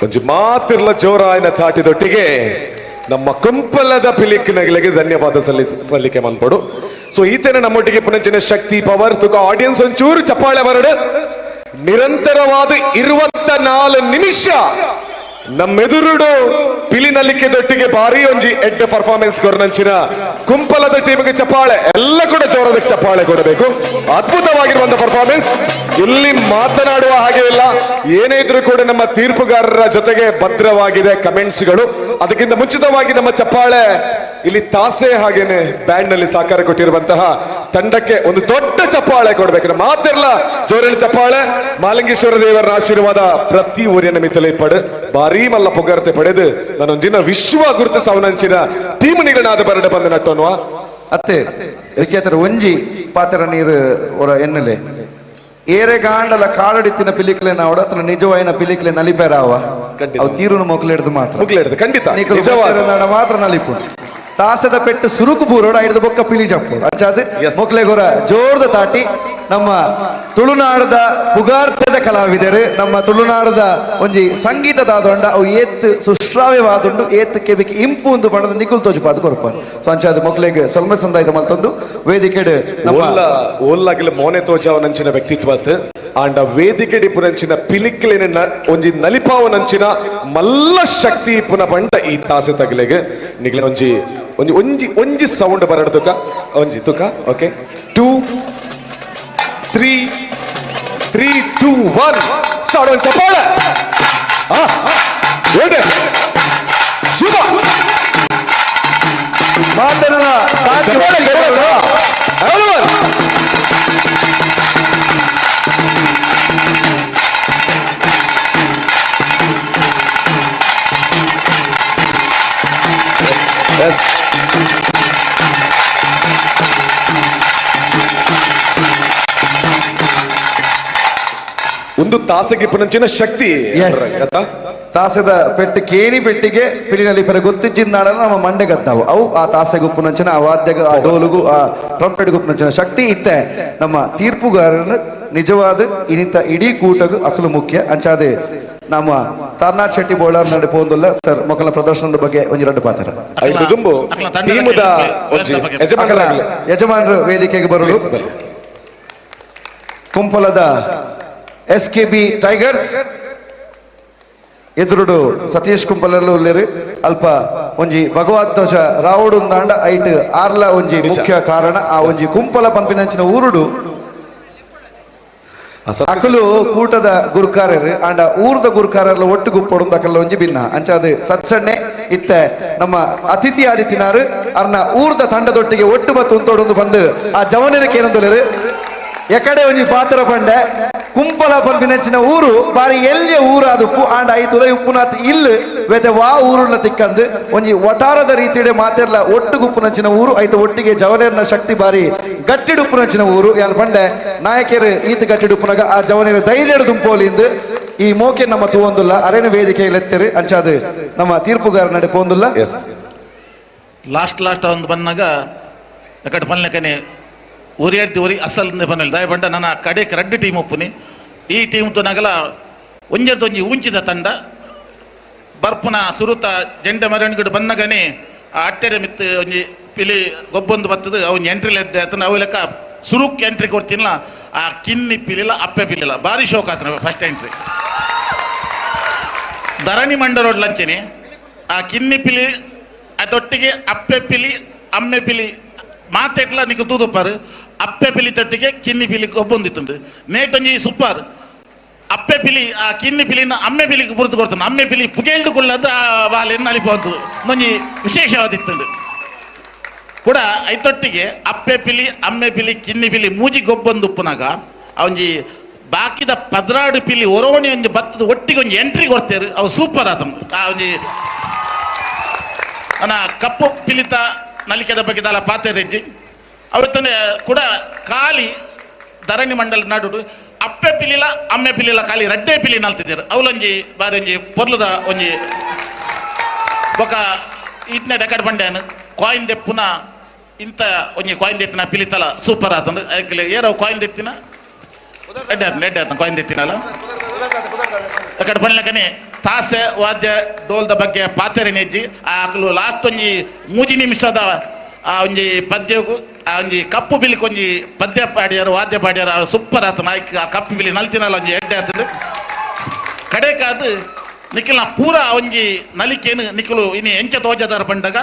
ಒಂಜಿ ಮಾತಿರ್ಲ ಜೋರಾಯನ ತಾಟಿದೊಟ್ಟಿಗೆ ನಮ್ಮ ಕುಂಪಲದ ಪಿಲಿಕ್ನಗಳಿಗೆ ಧನ್ಯವಾದ ಸಲ್ಲಿಕೆ ಮನ್ಪಡು. ಸೊ ಈತನ ನಮ್ಮೊಟ್ಟಿಗೆ ಪುನಂಚಿನ ಶಕ್ತಿ ಪವರ್ ತುಕ ಆಡಿಯನ್ಸ್ ಒಂಚೂರು ಚಪ್ಪಾಳೆ ಬರಡು. ನಿರಂತರವಾದ 24 ನಿಮಿಷ ನಮ್ಮೆದುರುಡು ಪಿಲಿ ನಲಿಕೆದೊಟ್ಟಿಗೆ ಭಾರಿ ಒಂಜಿ ಎಡ್ಡೆ ಪರ್ಫಾರ್ಮೆನ್ಸ್ ಕೊರನಂಚಿನ ಕುಂಪಲದ ಟೀಮ್ಗೆ ಚಪ್ಪಾಳೆ, ಎಲ್ಲ ಕೂಡ ಜೋರದ ಚಪ್ಪಾಳೆ ಕೊಡಬೇಕು. ಅದ್ಭುತವಾಗಿರುವಂತ ಪರ್ಫಾರ್ಮೆನ್ಸ್. ಇಲ್ಲಿ ಮಾತನಾಡುವ ಹಾಗೆ ಇಲ್ಲ, ಏನೇ ಇದ್ರೂ ಕೂಡ ನಮ್ಮ ತೀರ್ಪುಗಾರರ ಜೊತೆಗೆ ಭದ್ರವಾಗಿದೆ ಕಮೆಂಟ್ಸ್ಗಳು. ಅದಕ್ಕಿಂತ ಮುಂಚಿತವಾಗಿ ನಮ್ಮ ಚಪ್ಪಾಳೆ ಇಲ್ಲಿ ತಾಸೆ ಹಾಗೇನೆ ಬ್ಯಾಂಡ್ ನಲ್ಲಿ ಸಹಕಾರ ಕೊಟ್ಟಿರುವಂತಹ ತಂಡಕ್ಕೆ ಒಂದು ದೊಡ್ಡ ಚಪ್ಪಾಳೆ ಕೊಡ್ಬೇಕು. ಮಾತಿರ್ಲ ಜೋರಿನ ಚಪ್ಪಾಳೆ. ಮಾಲಿಂಗೇಶ್ವರ ದೇವರ ಆಶೀರ್ವಾದ ಪ್ರತಿ ಊರಿನ ಮಿತ್ತಲೆ ಪಡು ಭಾರೀ ಮಲ್ಲ ಪುಗರ್ತೆ ಪಡೆದು ನಾನೊಂದಿನ ವಿಶ್ವ ಗುರುತು ಸವನಂಚಿನ ಟೀಮ್ ನಿಗಣಾದ ಬರಡೆ ಬಂದ ನಟ್ಟೋನ್ವಾ ಅತ್ತೆ ವಿಖ್ಯಾತರ ಒಂಜಿ ಪಾತ್ರ ನೀರು ಒರ ಎನ್ನಲೆ ಏರೆ ಗಾಂಡಲ ಕಾಲಡಿತ್ತಿನ ಪಿಲಿಕ್ಲೆ ನಾವಡ ಅತನ ನಿಜವಾಯಿನ ಪಿಲಿಕ್ಲೆ ನಲಿಪೇರಾವ ಅವು ತೀರುನು ಮೊಕ್ಲೆಡ್ದು ಮಾತ್ರ ಮೊಕ್ಲೆಡ್ದು ಖಂಡಿತ ನಿಕುಲು ನಿಜವಾದ. ಮಾತ್ರ ನಲಿಪು ತಾಸದ ಪೆಟ್ಟು ಸುರುಕು ಬೂರೋಡು ಐದು ಬೊಕ್ಕ ಪಿಲಿ ಜಪ್ಪು ಅಂಚಾದ ಮೊಕ್ಲೆ ಗೊರ ಜೋರ್ದ ತಾಟಿ. ನಮ್ಮ ತುಳುನಾಡದ ಪುಗಾರ್ತದ ಕಲಾವಿದರು, ನಮ್ಮ ತುಳುನಾಡದ ಒಂಜಿ ಸಂಗೀತದಾದೊಂಡ ಅವು ಏತ್ ಸುಶ್ರಾವ್ಯವಾದುಂಡು, ಏತ್ ಕೆಬಿಕ್ ಇಂಪು ಒಂದು ಬಣ್ಣದ ನಿಕುಲ್ ತೋಜುಪಾದ ಕೊರಪ. ಸೊ ಅಂಚಾದ ಮೊಕ್ಲೆಗ್ ಸೊಲ್ಮೆ ಸಂದಾಯ್ತ ಮಲ್ತೊಂದು ವೇದಿಕೆಡ್ ನಮ್ಮ ಓಲ್ಲ ಓಲ್ಲಾಗಿಲ್ಲ ಮೋನೆ ತೋಜಾವನಂಚಿನ ವ್ಯಕ್ತಿತ್ವತ್ ಆಂಡ ವೇದಿಕೆಡಿ ಪುನಂಚಿನ ಪಿಲಿಕ್ಲಿನ ಒಂಜಿ ನಲಿಪಾವನಂಚಿನ ಮಲ್ಲ ಶಕ್ತಿ ಪುನ ಪಂಡ ಈ ತಾಸೆ ತಗಲೆಗೆ ನಿಗ್ಲೆ ಒಂಜಿ ಒಂಜಿ ಒಂಜಿ ಒಂಜಿ ಸೌಂಡ್ ಬರಡ ತುಕ ಒಂಜಿ ತುಕ. Okay, 2 3 3 2 1 start. ಒಂದು ಚಪ್ಪಾಳೆ. ಶುಭ ಮಾತನ್ನ ಚಪ್ಪಾಳೆ. ಎಸ್ ಒಂದು ತಾಸೆಗೆ ಪುನಂಚಿನ ಶಕ್ತಿ. ತಾಸದ ಪೆಟ್ಟು ಕೇಣಿ ಪೆಟ್ಟಿಗೆ ಪಿಲಿನಲ್ಲಿ ಪೆರ ಗೊತ್ತಿಜ್ಜಿಂದಾಡಲ್ಲ ನಮ್ಮ ಮಂಡೆ ಗದ್ದಾವು ಅವು ಆ ತಾಸೆಗೆ ಉಪ್ಪುನಂಚಿನ ಆ ವಾದ್ಯಗ ಆ ಡೋಲುಗು ಆ ಟ್ರಂಪೆಟ್ಗೆ ಉಪ್ಪುನಂಚಿನ ಶಕ್ತಿ ಇತ್ತೆ. ನಮ್ಮ ತೀರ್ಪುಗಾರನ ನಿಜವಾದ ಇನಿತ ಇಡೀ ಕೂಟಗು ಅಕಲು ಮುಖ್ಯ. ಅಂಚಾದೆ ನಮ್ಮ ತಾರ್ನಾಥ್ ಶೆಟ್ಟಿ ಬೋಳಾರ್ ನಡೆ ಪೋಂದುಲ್ಲ ಸರ್ ಮೊಕಲ ಪ್ರದರ್ಶನದ ಬಗ್ಗೆ ಒಂಜಿ ರಡ್ಡು ಪಾತ್ರ. ಯಜಮಾನರು ವೇದಿಕೆಗೆ ಬರಲು ಕುಂಪಲದ ಎಸ್ ಕೆ ಬಿ ಟೈಗರ್ಸ್ ಎದುರುಡು ಸತೀಶ್ ಕುಂಪಲಲ್ಲೂ ಉಲ್ಲೇರು. ಅಲ್ಪ ಒಂಜಿ ಭಗವತ್ ಧ್ವಜ ರಾವುಡು ದಾಂಡ ಐಟ್ ಆರ್ಲ ಒಂಜಿ ಮುಖ್ಯ ಕಾರಣ ಆ ಒಂಜಿ ಕುಂಪಲ ಪಂಪಿನಂಚಿನ ಊರುಡು ಅಕಲು ಕೂಟದ ಗುರುಕಾರರು ಆಂಡ ಊರ್ದ ಗುರುಕಾರರ್ಲ ಒಟ್ಟು ಗುಪ್ಪೊಡು ಅಕಲ ಒಂಜಿ ಭಿನ್ನ ಅಂಚಾದ ಸಚ್ಚಣ್ಣೆ ಇತ್ತೆ ನಮ್ಮ ಅತಿಥಿ ಆದಿತ್ತಿನಾರು ಅರ್ನ ಊರ್ದ ತಂಡದೊಟ್ಟಿಗೆ ಒಟ್ಟು ಬತ್ತು ಉಂತೊಡೊಂದು ಬಂದು ಆ ಜವನರಿಗೆ ಏನಂದೊಲೇರು ಎಕಡೆ ಒಂಜಿ ಪಾತ್ರ ಪಂಡೆ ಕುಂಪಲ ಪನ್ಪಿನಂಚಿನ ಊರು ಬಾರಿ ಎಲ್ಲಿಯ ಊರು ಆದುಪ್ಪು ಆಂಡ ಐತುರ ಉಪ್ಪುನಾತ್ ಇಲ್ಲು ವೇತೆ ವಾ ಊರುಳ್ಳ ತಿಕ್ಕಂದು ಒಂಜಿ ವಟಾರದ ರೀತಿಡೆ ಮಾತೆರ್ಲ ಒಟ್ಟು ಗುಪ್ಪುನಂಚಿನ ಊರು ಐತ ಒಟ್ಟಿಗೆ ಜವನೇರ್ನ ಶಕ್ತಿ ಬಾರಿ ಗಟ್ಟಿಡುಪ್ಪುನಂಚಿನ ಊರು ಯಾನ್ ಪಂಡೆ ನಾಯಕರು ಈತ ಗಟ್ಟಿಡುಪ್ಪುನಾಗ ಆ ಜವನೇರ ಧೈರ್ಯ ದುಂಪೋಲಿಂದು ಈ ಮೋಕೆ ನಮ್ಮ ತೂವೊಂದುಲ್ಲ ಅರೇನ ವೇದಿಕೆಯಲ್ಲಿ ಎತ್ತೆರು ಅಂಚಾದ ನಮ್ಮ ತೀರ್ಪುಗಾರ ನಡೆ ಪೋಂದುಲ್ಲ. ಲಾಸ್ಟ್ ಲಾಸ್ಟ್ ಒಂದು ಬಂದಾಗ ಎಕಡೆ ಪನ್ಲೆಕನೆ ಒರಿಯಡ್ತಿ ಒರಿ ಅಸಲ್ ಪನ್ನೆಲ್ ದಾಯ ಬಂಡ ನನ್ನ ಕಡೆಕ್ ರಡ್ಡು ಟೀಮ್ ಒಪ್ಪುನಿ ಈ ಟೀಮ್ ತುನಗಲ ಒಂಜೆರ್ದು ಒಂಜಿ ಉಂಚಿದ ತಂಡ ಬರ್ಪುನ ಸುರುತ ಜೆಂಡೆ ಮರಣಿಗಡು ಬನ್ನಗನೆ ಆ ಅಟ್ಟೆಡೆ ಮಿತ್ತು ಒಂಜಿ ಪಿಲಿ ಗೊಬ್ಬೊಂದು ಬತ್ತದ ಅವನ್ ಎಂಟ್ರಿ ಎದ್ದೆ ಆತನ ಅವು ಲೆಕ್ಕ ಸುರುಕ್ ಎಂಟ್ರಿ ಕೊಡ್ತೀನಿಲ್ಲ ಆ ಕಿನ್ನಿ ಪಿಲಿಲ್ಲ ಅಪ್ಪೆ ಪಿಲಿಲ್ಲ ಭಾರಿ ಶೋಕ್ ಆತನ ಫಸ್ಟ್ ಎಂಟ್ರಿ ಧರಣಿ ಮಂಡಲೋಡ್ ಲಂಚನೆ ಆ ಕಿನ್ನಿ ಪಿಲಿ ಅದೊಟ್ಟಿಗೆ ಅಪ್ಪೆ ಪಿಲಿ ಅಮ್ಮೆ ಪಿಲಿ ಮಾತೆಟ್ಲ ನಿಕ್ ತೂದುಪ್ಪಾರು ಅಪ್ಪೆ ಪಿಲಿ ತೊಟ್ಟಿಗೆ ಕಿನ್ನಿ ಪಿಲಿ ಗೊಬ್ಬೊಂದಿತ್ತುಂಡು ನೇಟೊಂಜಿ ಸುಪ್ಪಾರು ಅಪ್ಪೆ ಪಿಲಿ ಆ ಕಿನ್ನಿ ಪಿಲಿನ ಅಮ್ಮೆ ಪಿಲಿಗೆ ಬುರ್ದು ಕೊಡ್ತಾನೆ ಅಮ್ಮೆ ಪಿಲಿ ಪುಗೇಳ್ದು ಕುಳ್ಳದ್ದು ಆ ಬಾಲೆಯನ್ನು ಅಲಿಪೋದು ಒಂಜಿ ವಿಶೇಷವಾದಿತ್ತುಂಡು ಕೂಡ ಐತೊಟ್ಟಿಗೆ ಅಪ್ಪೆ ಪಿಲಿ ಅಮ್ಮೆ ಪಿಲಿ ಕಿನ್ನಿ ಪಿಲಿ ಮೂಜಿ ಗೊಬ್ಬೊಂದು ಉಪ್ಪುನಾಗ ಒಂಜಿ ಬಾಕಿದ ಪದ್ರಾಡು ಪಿಲಿ ಒರೋಣಿ ಒಂಜಿ ಬತ್ತದ ಒಟ್ಟಿಗೆ ಒಂಜಿ ಎಂಟ್ರಿ ಕೊಡ್ತೇರು ಅವು ಸೂಪರ್ ಆತನು ಆ ಒಂಜಿ ನನ್ನ ಕಪ್ಪು ಪಿಲಿತ ನಲಿಕೆದ ಬಗ್ಗೆ ದಾಲ ಪಾತೆರೆಂಜಿ ಅವತ್ತನೆ ಕೂಡ ಖಾಲಿ ಧರಣಿ ಮಂಡಲ ನಡುಡು ಅಪ್ಪೆ ಪಿಲಿಲ ಅಮ್ಮೆ ಪಿಲಿಲ ಖಾಲಿ ರಡ್ಡೆ ಪಿಲಿ ನಲ್ತಿದ್ದೀರು ಅವಲೊಂಜಿ ಬಾರೊಂಜಿ ಪೊರ್ಲುದ ಒಂಜಿ ಬೊಕ ಇತ್ನೆ ಡೆಕಡ್ ಬಂಡ್ಯಾನು ಕಾಯಿನ್ ದೆಪ್ಪುನ ಇಂತ ಒಂಜಿ ಕಾಯಿನ್ ದೆತ್ತಿನ ಪಿಲಿತಲ ಸೂಪರ್ ಆತಂದು ಏರೋ ಕಾಯಿನ್ ದೆತ್ತಿನ ಎಡ್ಡೆ ಆತನ ಎಡ್ಡೆ ಆತನ ಕಾಯಿನ್ ದೆತ್ತಿನಲ್ಲ ಅಕಡೆ ಪನ್ಲಕನೆ ತಾಸೆ ವಾದ್ಯ ಡೋಲ್ದ ಬಗ್ಗೆ ಪಾತೆರೆನೆಜ್ಜಿ ಆಕಲು ಲಾಸ್ಟ್ ಒಂಜಿ ಮೂಜಿ ನಿಮಿಷದ ಆ ಒಂಜಿ ಪದ್ಯಗು ಆ ಒಂಜಿ ಕಪ್ಪು ಬಿಲಿಕ್ ಒಂಜಿ ಪದ್ಯ ಪಾಡ್ಯಾರ ವಾದ್ಯ ಪಾಡ್ಯಾರ ಸೂಪರ್ ಆತ ನಾಯ್ಕ ಆ ಕಪ್ಪು ಬಿಲಿ ನಲ್ತಿನಲ್ಲ ಒಂಜಿ ಎಡ್ಡೆ ಆತದ ಕಡೆಕಾದು ನಿಖಿಲ್ನ ಪೂರ ಒಂಜಿ ನಲಿಕೆನು ನಿಖಲು ಇನಿ ಎಂಚ ತೋಜದಾರ ಪಂಡಗ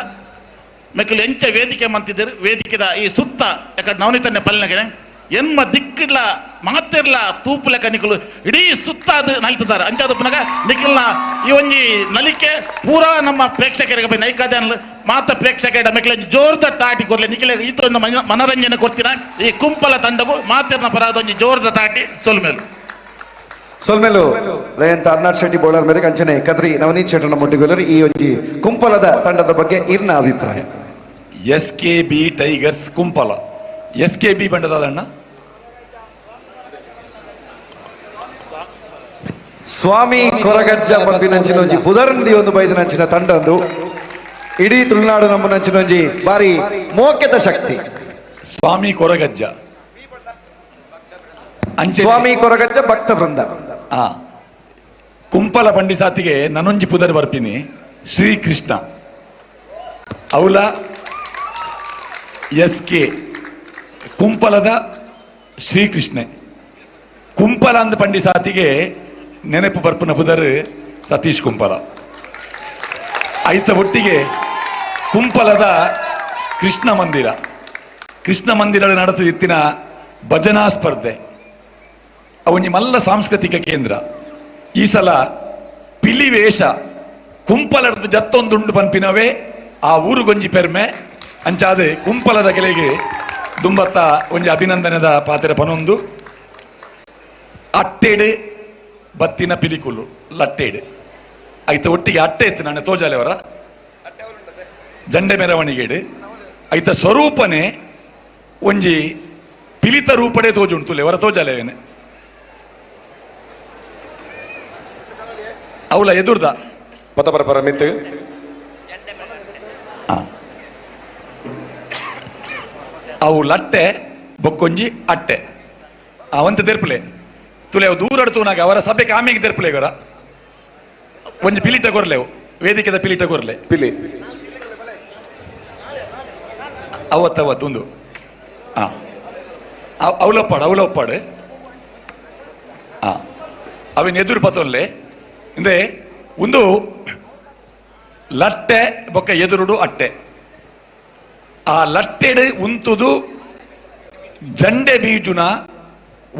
ಮೆಕ್ಕಲು ಎಂಚ ವೇದಿಕೆ ಮಂತಿದ್ದರು ವೇದಿಕೆದ ಈ ಸುತ್ತ ಯಾಕಂದ್ರೆ ನವನಿತನ್ನೆ ಪಲ್ನಗೆ ಎನ್ಮ ದಿಕ್ಕಿಡ್ಲ ಮಾತಿರ್ಲ ತೂಪುಲೆಕ ನಿಖಲು ಇಡೀ ಸುತ್ತ ಅದು ನಲಿತಿದ್ದಾರೆ ಅಂಚಾದ ಪುನಗ ನಿಖಲ್ನ ಈ ಒಂಜಿ ನಲಿಕೆ ಪೂರಾ ನಮ್ಮ ಪ್ರೇಕ್ಷಕರಿಗೆ ಬೈ ನೈಕಾದ ಮಾತ ಪ್ರೇಕ್ಷಕರ ಮೆಕ್ಲೆ ಜೋರ್ದ ತಾಟಿ ಕೊರ್ಲೆ ನಿಖಿಲ ಈತ ಒಂದು ಮನರಂಜನೆ ಕೊಡ್ತೀನ ಈ ಕುಂಪಲ ತಂಡಗು ಮಾತಿರ್ನ ಪರಾದ ಒಂಜಿ ಜೋರ್ದ ತಾಟಿ ಸೊಲ್ಮೇಲು ಸೊಲ್ಮೇಲು ಲಯಂತ ಅರ್ನಾಡ್ ಶೆಟ್ಟಿ ಬೌಲರ್ ಮೇರೆಗೆ ಅಂಚನೆ ಕದ್ರಿ ನವನೀತ್ ಶೆಟ್ಟರ್ನ ಮೊಟ್ಟಿಗೊಲ್ಲರು ಈ ಒಂಜಿ ಕುಂಪಲದ ತಂಡದ ಬಗ್ಗೆ ಇರ್ನ ಅಭಿಪ್ರಾಯ. S K B tigers Kumpala S K B ಬಂಡದಾದಣ್ಣ ಸ್ವಾಮಿ ಕೊರಗಜ್ಜ ಪನ್ಪಿನಂಚಿನ ಒಂಜಿ ಪುದರ್ಂದಿ ಒಂದು ಬೈದಿನಂಚಿನ ತಂಡ ಒಂದು ಇಡೀ ತುಳುನಾಡು ನಮ್ಮನಂಚಿನ ಒಂಜಿ ಬಾರಿ ಮೋಕೆದ ಶಕ್ತಿ ಸ್ವಾಮಿ ಕೊರಗಜ್ಜ ಸ್ವಾಮಿ ಕೊರಗಜ್ಜ ಭಕ್ತ ವೃಂದ. ಕುಂಪಲ ಪಂಡಿಸಾತಿಗೆ ನನೊಂಜಿ ಪುದರ್ ಬರ್ತೀನಿ ಶ್ರೀಕೃಷ್ಣ ಅವಲ ಎಸ್ ಕೆ ಕುಂಪಲದ ಶ್ರೀಕೃಷ್ಣೆ ಕುಂಪಲ ಅಂದ ಪಂಡಿಸಾತಿಗೆ ನೆನಪು ಬರ್ಪುನ ಪುದರ್ ಸತೀಶ್ ಕುಂಪಲ ಐತ ಒಟ್ಟಿಗೆ ಕುಂಪಲದ ಕೃಷ್ಣ ಮಂದಿರ ಕೃಷ್ಣ ಮಂದಿರ ನಡೆದಿತ್ತಿನ ಭಜನಾ ಸ್ಪರ್ಧೆ ಅವನಿ ಮಲ್ಲ ಸಾಂಸ್ಕೃತಿಕ ಕೇಂದ್ರ. ಈ ಸಲ ಪಿಲಿವೇಷ ಕುಂಪಲದ ಜತ್ತೊಂದುಂಡು ಪನ್ಪಿನವೇ ಆ ಊರುಗೊಂಜಿ ಪೆರ್ಮೆ ಅಂಚಾದೆ ಕುಂಪಲದ ಕೆಲೆಗೆ ದುಂಬತ್ತ ಒಂಜಿ ಅಭಿನಂದನೆದ ಪಾತ್ರೆ ಪನೊಂದು ಅಟ್ಟೆಡು ಬತ್ತಿನ ಪಿಲಿಕುಲು ಲಟ್ಟೇಡು ಐತ ಒಟ್ಟಿಗೆ ಅಟ್ಟೆ ಇತ್ತು ನಾನು ತೋಜಾಲೆವರ ಜಂಡೆ ಮೆರವಣಿಗೆಡು ಐತ ಸ್ವರೂಪನೆ ಒಂಜಿ ಪಿಲಿತ ರೂಪಡೆ ತೋಜುಂಟು ಅವರ ತೋಜಾಲೆವೇನೆ ಅವಲ ಎದುರ್ದ ಪದ ಪರ ಮಿತ್ತು ಅವು ಲಟ್ಟೆ ಬೊಕ್ಕೊಂಜಿ ಅಟ್ಟೆ ಅವಂತ ದೆರ್ಪುಲೆ ತುಲೆ ಅವು ದೂರ ನಾಗ ಅವರ ಸಭೆ ಕಾಮಿಗೆ ದೆರ್ಪುಲೆ ಇವರ ಒಂಜಿ ಪಿಲಿಟ ಕೊರ್ಲೆವು ವೇದಿಕೆದ ಪಿಲಿಟ ಕೊರ್ಲೆ ಪಿಲಿ ಅವತ್ತವತ್ತೊಂದು ಅವಲಪ್ಪಾಡು ಅವಲಪ್ಪಾಡು ಅವಿನ ಎದುರು ಪತ್ತೊನ್ಲೆ ಇಂದೆ ಒಂದು ಲಟ್ಟೆ ಬೊಕ್ಕ ಎದುರುಡು ಅಟ್ಟೆ ಆ ಲಟ್ಟೆಡು ಉಂತುದು ಜಂಡೆ ಬೀಜುನ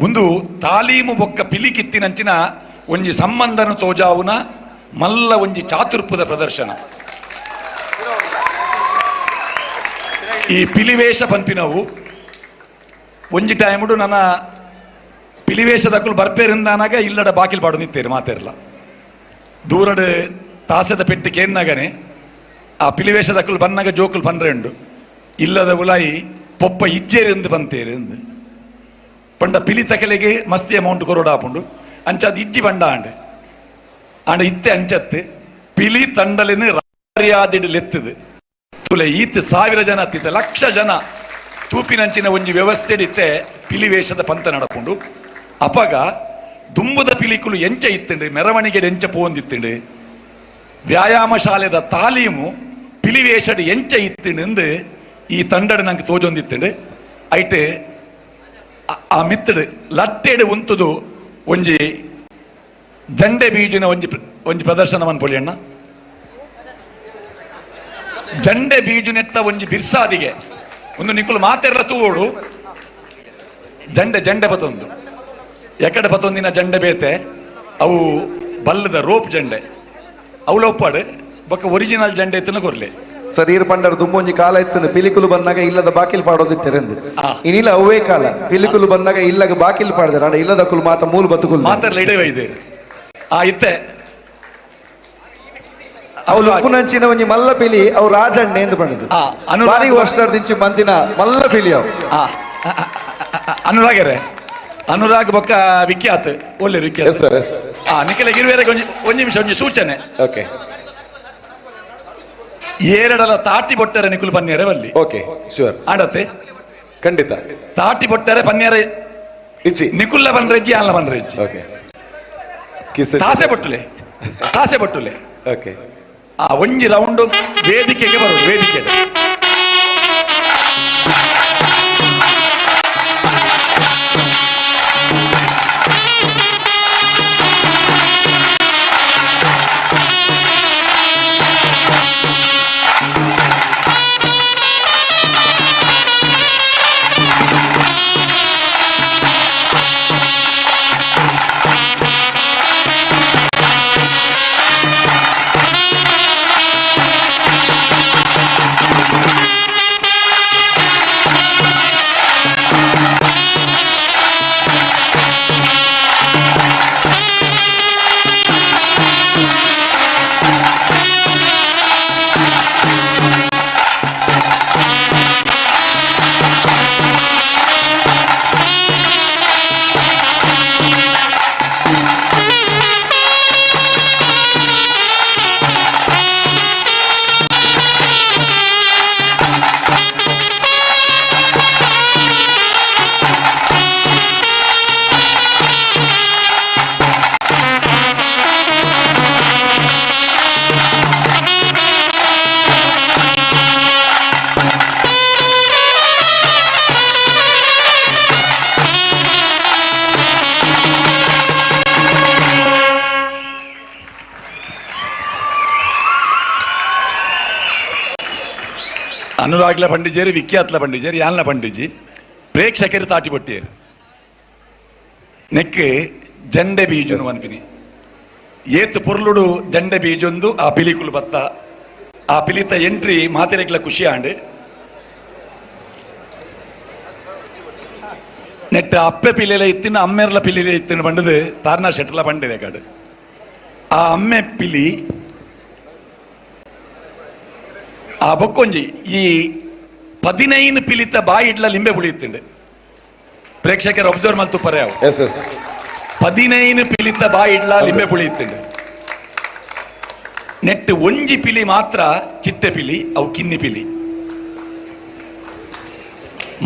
ಒಂದು ತಾಲೀಮು ಬೊಕ್ಕ ಪಿಲಿಕಿತ್ತಿನಂಚಿನ ಒಂಜಿ ಸಂಬಂಧನ ತೋಜಾವುನ ಮಲ್ಲ ಒಂಜಿ ಚಾತುರ್ಪದ ಪ್ರದರ್ಶನ. ಈ ಪಿಲಿವೇಷ ಪನ್ಪಿನವು ಒಂಜಿ ಟೈముಡು ನನ್ನ ಪಿಲಿವೇಷದಕ್ಕಲು ಬರ್ಪೇರಿಂದಾನಾಗ ಇಲ್ಲಡ ಬಾಕಿಲ್ ಪಾಡು ನಿತ್ತೇರು ಮಾತೇರ್ಲ ದೂರಡು ತಾಸದ ಪೆಟ್ಟು ಕೇನ್ನಾಗನೆ ಆ ಪಿಲಿವೇಷದಕ್ಕಲು ಬನ್ನಾಗ ಜೋಕುಲು ಪನ್ರೆ ಉಂಡು ಇಲ್ಲದ ಉಲಾಯಿ ಪೊಪ್ಪ ಇಜ್ಜೇರಿ ಬಂತೇರು ಎಂದು ಪಂಡ ಪಿಲಿ ತಕಲೆಗೆ ಮಸ್ತಿ ಅಮೌಂಟ್ ಕೊರೋಡ ಆಪುಂಡು ಅಂಚಾದ ಇಜ್ಜಿ ಬಂಡ ಆಂಡೆ ಆಂಡ ಇತ್ತೆ ಅಂಚತ್ತು ಪಿಲಿ ತಂಡಲಿನ ರಾರ್ಯಾದಿಡು ಲೆತ್ತದು ತುಲೆ ಈತ್ ಸಾವಿರ ಜನ ಅತ್ತಿತ್ತ ಲಕ್ಷ ಜನ ತೂಪಿನಂಚಿನ ಒಂಜಿ ವ್ಯವಸ್ಥೆ ಇತ್ತೆ ಪಿಲಿ ವೇಷದ ಪಂತ ನಡಪುಂಡು ಅಪಗ ದುಂಬುದ ಪಿಲಿಕುಲು ಎಂಚ ಇತ್ತಂಡು ಮೆರವಣಿಗೆ ಎಂಚ ಪೋಂದಿತ್ತಂಡು ವ್ಯಾಯಾಮ ಶಾಲೆದ ತಾಲೀಮು ಪಿಲಿ ವೇಷಡ್ ಎಂಚ ಇತ್ತಂಡು ಈ ತಂಡಡ್ ನಂಗೆ ತೋಜೊಂದಿತ್ತಂಡು ಐಟೆ ಆ ಮಿತ್ತಡು ಲಟ್ಟೆಡು ಉಂತುದು ಒಂಜಿ ಜಂಡೆ ಬೀಜಿನ ಒಂಜಿ ಒಂಜಿ ಪ್ರದರ್ಶನವನ್ನು ಪೊಲಿಯಣ್ಣ ಜಂಡೆ ಬೀಜು ನೆಟ್ಟ ಒಂಜಿ ಬಿರ್ಸಾದಿಗೆ ಒಂದು ನಿಕುಲು ಮಾತೆರ್ಲ ತೂವೋಡು ಜಂಡೆ ಜಂಡೆ ಪತೊಂದು ಎಕಡೆ ಪತೊಂದಿನ ಜಂಡೆ ಬೇತೆ ಅವು ಬಲ್ಲದ ರೋಪ್ ಜಂಡೆ ಅವು ಲೋಪಾಡು ಬೊಕ್ಕ ಒರಿಜಿನಲ್ ಜಂಡೆ ಇತ್ತನ ಕೊರ್ಲೆ ಸರ್ ಈರ್ ಪಂಡರ್ ದುಂಬೊಂಜಿ ಕಾಲ ಇತ್ತು ಪಿಲಿಕುಲು ಬಂದಾಗ ಇಲ್ಲದ ಬಾಕಿಲ್ ಪಾಡೋದಿತ್ತೆರೆಂದು ಇನಿಲ್ಲ ಅವೇ ಕಾಲ ಪಿಲಿಕುಲು ಬಂದಾಗ ಇಲ್ಲಗ ಬಾಕಿಲ್ ಪಾಡಿದ್ರೆ ಅಣ್ಣ ಇಲ್ಲದ ಕುಲು ಮಾತ ಮೂಲ ಬతుಕುಲು ಮಾತಾಡ್ಲ ಇಡೇ ಇದೆ ಆ ಇತ್ತೆ ಅವಳು ಉಪ್ಪುನಂಚಿನ ಒಂಜಿ ಮಲ್ಲ ಪಿಲಿ ಅವು ರಾಜಣ್ಣೆ ಎಂದು ಪಂಡದು ಭಾರಿ ವರ್ಷ ಮಂತಿನ ಮಲ್ಲ ಪಿಲಿ ಅವು ಅನುರಾಗರೆ ಅನುರಾಗ್ ಬೊಕ್ಕ ವಿಖ್ಯಾತ್ ಒಳ್ಳೆ ವಿಖ್ಯಾತ್ ಎಸ್ ಸರ್ ಎಸ್ ನಿಖಿಲ ಇರುವೇರೆ ಒಂಜಿ ಒಂಜಿ ನಿಮಿಷ ಒಂಜಿ ಸೂಚನೆ ಓಕೆ ಏರಡಲ ತಾಟಿ ಬೊಟ್ಟರೆ ನಿಕುಲು ಪನ್ನಿಯರೆ ಬಲ್ಲಿ ಓಕೆ ಶೂರ್ ಆಡತ್ತೆ ಖಂಡಿತ ತಾಟಿ ಬೊಟ್ಟರೆ ಪನ್ನಿಯರೆ ಇಚ್ಚಿ ನಿಕುಲ್ಲ ಬನ್ರೆಜ್ಜಿ ಆನ್ಲ ಬನ್ರೆಜ್ಜಿ ಓಕೆ ತಾಸೆ ಬೊಟ್ಟಲೆ ತಾಸೆ ಬಟ್ಟುಲೆ. ಓಕೆ. ಆ ಒಂಜಿ ರೌಂಡ್ ವೇದಿಕೆಗೆ ಬರೋದು, ವೇದಿಕೆ. ಅನುರಾಗ್ಲ ಪಂಡಿಜೇರಿ, ವಿಖ್ಯಾತ್ಲ ಪಂಡಿಜೇರಿ, ಯಾನ್ಲ ಪಂಡಿಜಿ, ಪ್ರೇಕ್ಷಕರು ತಾಟಿ ಬೊಟ್ಟಿಯರು ನೆಕ್ ಜಂಡೆ ಬೀಜುನು ಅನ್ಪಿನಿ ಏತ್ ಪೊರ್ಲುಡು ಜಂಡೆ ಬೀಜೊಂದು ಆ ಪಿಲಿಕುಲು ಬತ್ತ ಆ ಪಿಲಿತ ಎಂಟ್ರಿ ಮಾತೆರೆಗ್ಲ ಖುಷಿ ಆಂಡ್. ನೆಟ್ಟ ಅಪ್ಪೆ ಪಿಲಿಲ ಇತ್ತಿನ ಅಮ್ಮೆರ್ಲ ಪಿಲಿಲೆ ಇತ್ತಿನ ಬಂಡದು ತಾರ್ನಾ ಶೆಟ್ಲ ಪಂಡಿದೆ ಕಾಡು. ಆ ಅಮ್ಮೆ ಪಿಲಿ ಆ ಬೊಕ್ಕೊಂಜಿ ಈ 15 ಪಿಲಿತ ಬಾಯಿಡ್ಲ ಲಿಂಬೆ ಬುಳಿಯುತ್ತಂಡೆ. ಪ್ರೇಕ್ಷಕರು ಅಬ್ಸರ್ವ್ ಮಲ್ತುಪ್ಪರೆ ಅವು. ಎಸ್ ಎಸ್ 15 ಪಿಲಿತ ಬಾಯಿಡ್ಲ ಲಿಂಬೆ ಪುಳಿಯುತ್ತಂಡೆ. ನೆಟ್ ಒಂಜಿ ಪಿಲಿ ಮಾತ್ರ ಚಿಟ್ಟೆ ಪಿಲಿ, ಅವು ಕಿನ್ನಿ ಪಿಲಿ.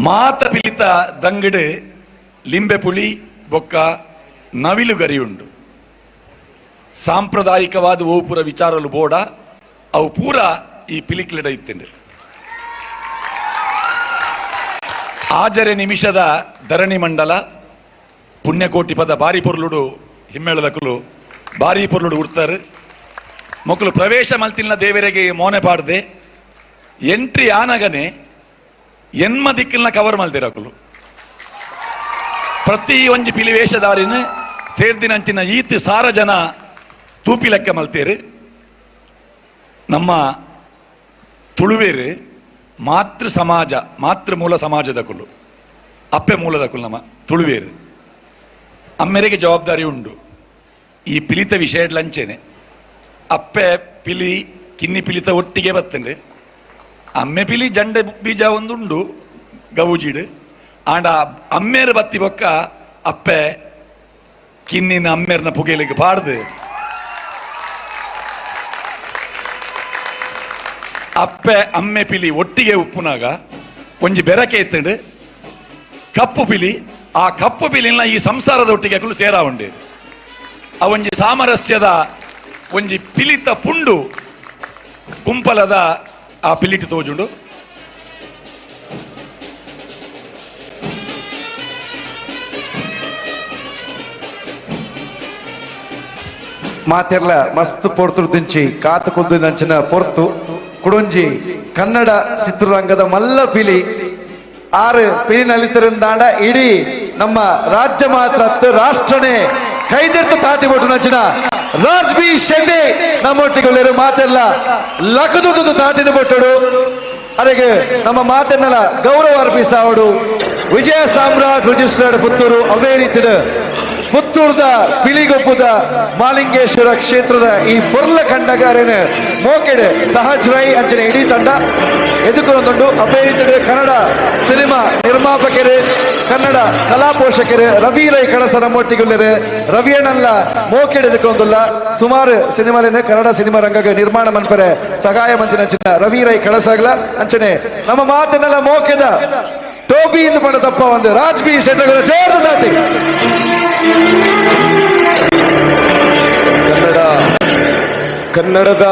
ಮಾತ ಪಿಲಿತ ದಂಗಡು ಲಿಂಬೆ ಪುಳಿ ಬೊಕ್ಕ ನವಿಲು ಗರಿ ಉಂಡು. ಸಾಂಪ್ರದಾಯಿಕವಾದ ಓಪುರ ವಿಚಾರಲು ಬೋಡ ಅವು ಪೂರ ಈ ಪಿಲಿಕ್ಲೆಡ ಇತ್ತಂಡೆ. ಆಜರೆ ನಿಮಿಷದ ಧರಣಿ ಮಂಡಲ ಪುಣ್ಯಕೋಟಿ ಪದ ಬಾರಿ ಪೊರ್ಲುಡು ಹಿಮ್ಮೇಳದಕುಲು ಬಾರಿ ಪೊರ್ಲುಡು ಉಡ್ತಾರೆ. ಮಕ್ಕಳು ಪ್ರವೇಶ ಮಲ್ತಿಲ್ಲ ದೇವರಿಗೆ ಮೋನೆ ಪಾಡ್ದೆ ಎಂಟ್ರಿ ಆನಗನೆ ಎನ್ಮ ದಿಕ್ಕಲ್ನ ಕವರ್ ಮಲ್ದಿರಕುಲು. ಪ್ರತಿ ಒಂಜಿ ಪಿಲಿ ವೇಷಧಾರಿನ ಸೇರ್ದಿನಂಚಿನ ಈತ್ ಸಾರ ಜನ ತೂಪಿ ಲೆಕ್ಕ ಮಲ್ತೇರು. ನಮ್ಮ ತುಳುವೇರು ಮಾತೃ ಸಮಾಜ, ಮಾತೃ ಮೂಲ ಸಮಾಜದ ಕುಲು, ಅಪ್ಪೆ ಮೂಲದ ಕುಲು ನಮ್ಮ ತುಳುವೇರು. ಅಮ್ಮೆರೆಗೆ ಜವಾಬ್ದಾರಿ ಉಂಡು ಈ ಪಿಲಿತ ವಿಷಯ ಲಂಚೇನೆ. ಅಪ್ಪೆ ಪಿಲಿ ಕಿನ್ನಿ ಪಿಲಿತ ಒಟ್ಟಿಗೆ ಬತ್ತಂಡೆ. ಅಮ್ಮೆ ಪಿಲಿ ಜಂಡೆ ಬೀಜ ಒಂದುಂಡು ಗೌಜಿಡು. ಆಂಡ ಅಮ್ಮೇರು ಬತ್ತಿ ಬೊಕ್ಕ ಅಪ್ಪೆ ಕಿನ್ನಿನ ಅಮ್ಮೇರ್ನ ಪುಗೆಲಿಗೆ ಪಾಡ್ದು ಅಪ್ಪೆ ಅಮ್ಮೆ ಪಿಲಿ ಒಟ್ಟಿಗೆ ಉಪ್ಪುನಾಗ ಒಂಜಿ ಬೆರಕೆ ಇತ್ತಂಡು ಕಪ್ಪು ಪಿಲಿ. ಆ ಕಪ್ಪು ಪಿಲಿನ ಈ ಸಂಸಾರದ ಒಟ್ಟಿಗೆ ಅಕುಲು ಸೇರಾ ಉಂಡು. ಆ ಒಂಜಿ ಸಾಮರಸ್ಯದ ಒಂಜಿ ಪಿಲಿತ ಪುಂಡು ಕುಂಪಲದ ಆ ಪಿಲಿಟ್ ತೋಜುಂಡು. ಮಾತೆರ್ಲ ಮಸ್ತ್ ಪೊರ್ತುಡು ದಿಂಚಿ ಕಾತು ಕುದ್ದು ನಂಚಿನ ಪೊರ್ತು ಕುಡೊಂಜಿ ಕನ್ನಡ ಚಿತ್ರರಂಗದ ಮಲ್ಲ ಪಿಲಿ ಆರು ಪಿಲಿ ನಲಿತರಿಂದಾಂಡ ಇಡೀ ನಮ್ಮ ರಾಜ್ಯ ಮಾತ್ರ ರಾಷ್ಟ್ರನೇ ಕೈದೆತ್ತು ತಾಟಿ ಕೊಟ್ಟು ನಂಚಿನ ರಾಜ್ ಬಿ ಶೆಟ್ಟಿ ನಮ್ಮೊಟ್ಟಿಗೆ ಮಾತೆಲ್ಲ ಲಕದುದು ತಾಟಿನ ಬೊಟ್ಟಡು. ಅದಕ್ಕೆ ನಮ್ಮ ಮಾತೆನ್ನೆಲ್ಲ ಗೌರವ ಅರ್ಪಿಸಾವಡು. ವಿಜಯ ಸಾಮ್ರಾಟ್ ರಿಜಿಸ್ಟರ್ಡ್ ಪುತ್ತೂರು ಅವೇ ರೀತಿಯ ಪುತ್ತೂರ್ದ ಪಿಲಿಗೊಪ್ಪುದ ಮಾಲಿಂಗೇಶ್ವರ ಕ್ಷೇತ್ರದ ಈ ಪೊರ್ಲ ಕಂಡಗಾರೇನು ಮೋಕೆಡೆ ಸಹಜ್ ರೈ ಅಂಚನೆ ಇಡೀ ತಂಡ ಎದುಕೊಂದುಂಡು. ಅವೇ ರೀತಿಯ ಕನ್ನಡ ಸಿನಿಮಾ ನಿರ್ಮಾಪಕರು, ಕನ್ನಡ ಕಲಾ ಪೋಷಕರು ರವಿ ರೈ ಕಳಸ ನಮ್ಮೊಟ್ಟಿಗುಲ್ಲರು ರವಿಯಣ್ಣಲ್ಲ ಮೋಕೆಡೆ ಎದುಕೊಂದುಲ್ಲ. ಸುಮಾರು ಸಿನಿಮಾಲೇನೆ ಕನ್ನಡ ಸಿನಿಮಾ ರಂಗಕ್ಕೆ ನಿರ್ಮಾಣ ಮನ್ಪರೆ ಸಹಾಯ ಮಂತಿನ ಅಂಚಿನ ರವಿ ರೈ ಕಳಸಾಗ್ಲ ಅಂಚನೆ ನಮ್ಮ ಮಾತನ್ನೆಲ್ಲ ಮೋಕೆದ ಟೋಬಿ ಇಂದು ಪಣ ತಪ್ಪ ಒಂದು ರಾಜ್ ಬಿ ಶೆಟ್ಟರ್ ಜೋರ್ದ ದಾಟಿ. ಕನ್ನಡ ಕನ್ನಡದ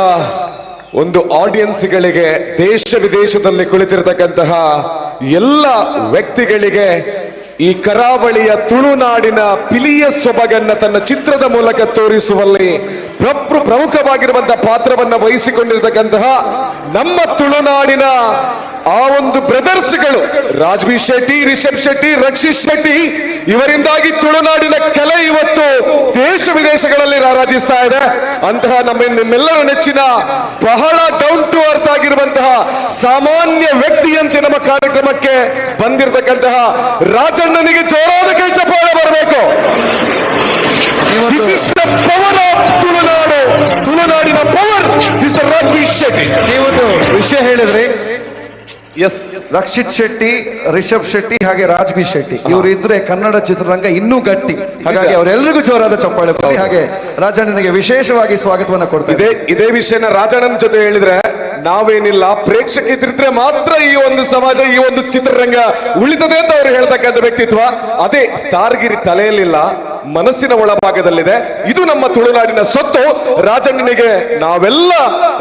ಒಂದು ಆಡಿಯನ್ಸ್ಗಳಿಗೆ, ದೇಶ ವಿದೇಶದಲ್ಲಿ ಕುಳಿತಿರತಕ್ಕಂತಹ ಎಲ್ಲ ವ್ಯಕ್ತಿಗಳಿಗೆ ಈ ಕರಾವಳಿಯ ತುಳುನಾಡಿನ ಪಿಲಿಯ ಸೊಬಗನ್ನ ತನ್ನ ಚಿತ್ರದ ಮೂಲಕ ತೋರಿಸುವಲ್ಲಿ ಪ್ರಮುಖವಾಗಿರುವಂತಹ ಪಾತ್ರವನ್ನ ವಹಿಸಿಕೊಂಡಿರತಕ್ಕಂತಹ ನಮ್ಮ ತುಳುನಾಡಿನ ಆ ಒಂದು ಬ್ರದರ್ಸ್ಗಳು ರಾಜ್ವಿ ಶೆಟ್ಟಿ, ರಿಷಬ್ ಶೆಟ್ಟಿ, ರಕ್ಷಿತ್ ಶೆಟ್ಟಿ, ಇವರಿಂದಾಗಿ ತುಳುನಾಡಿನ ಕಲೆ ಇವತ್ತು ದೇಶ ವಿದೇಶಗಳಲ್ಲಿ ರಾರಾಜಿಸ್ತಾ ಇದೆ. ಅಂತಹ ನಮ್ಮ ನಿಮ್ಮೆಲ್ಲರ ನೆಚ್ಚಿನ ಬಹಳ ಡೌನ್ ಟು ಅರ್ತ್ ಆಗಿರುವಂತಹ ಸಾಮಾನ್ಯ ವ್ಯಕ್ತಿಯಂತೆ ನಮ್ಮ ಕಾರ್ಯಕ್ರಮಕ್ಕೆ ಬಂದಿರತಕ್ಕಂತಹ ರಾಜಣ್ಣನಿಗೆ ಜೋರಾದ ಕೈ ಚಪ್ಪಾಳೆ ಬರಬೇಕು. This is the power of Tulunadu. ತುಳುನಾಡಿನ ಪವರ್ this Rajvi Shetty. ನೀವೊಂದು ವಿಷಯ ಹೇಳಿದ್ರಿ. ಎಸ್, ರಕ್ಷಿತ್ ಶೆಟ್ಟಿ, ರಿಷಬ್ ಶೆಟ್ಟಿ ಹಾಗೆ ರಾಜ್ಬಿ ಶೆಟ್ಟಿ ಇವರು ಇದ್ರೆ ಕನ್ನಡ ಚಿತ್ರರಂಗ ಇನ್ನೂ ಗಟ್ಟಿ. ಹಾಗಾಗಿ ಅವರೆಲ್ಲರಿಗೂ ಜೋರಾದ ಚಪ್ಪಾಳೆ ಬರಲಿ. ಹಾಗೆ ರಾಜಣ್ಣನಿಗೆ ವಿಶೇಷವಾಗಿ ಸ್ವಾಗತವನ್ನ ಕೊಡ್ತಾರೆ. ಇದೇ ಇದೇ ವಿಷಯನ ರಾಜಣ್ಣನ ಜೊತೆ ಹೇಳಿದ್ರೆ, ನಾವೇನಿಲ್ಲ, ಪ್ರೇಕ್ಷಕ ಇದ್ರಿದ್ರೆ ಮಾತ್ರ ಈ ಒಂದು ಸಮಾಜ, ಈ ಒಂದು ಚಿತ್ರರಂಗ ಉಳಿತದೆ ಅಂತ ಅವ್ರು ಹೇಳ್ತಕ್ಕಂಥ ವ್ಯಕ್ತಿತ್ವ. ಅದೇ ಸ್ಟಾರ್ಗಿರಿ ತಲೆಯಲ್ಲಿಲ್ಲ, ಮನಸ್ಸಿನ ಒಳಭಾಗದಲ್ಲಿದೆ. ಇದು ನಮ್ಮ ತುಳುನಾಡಿನ ಸೊತ್ತು. ರಾಜಣ್ಣನಿಗೆ ನಾವೆಲ್ಲ,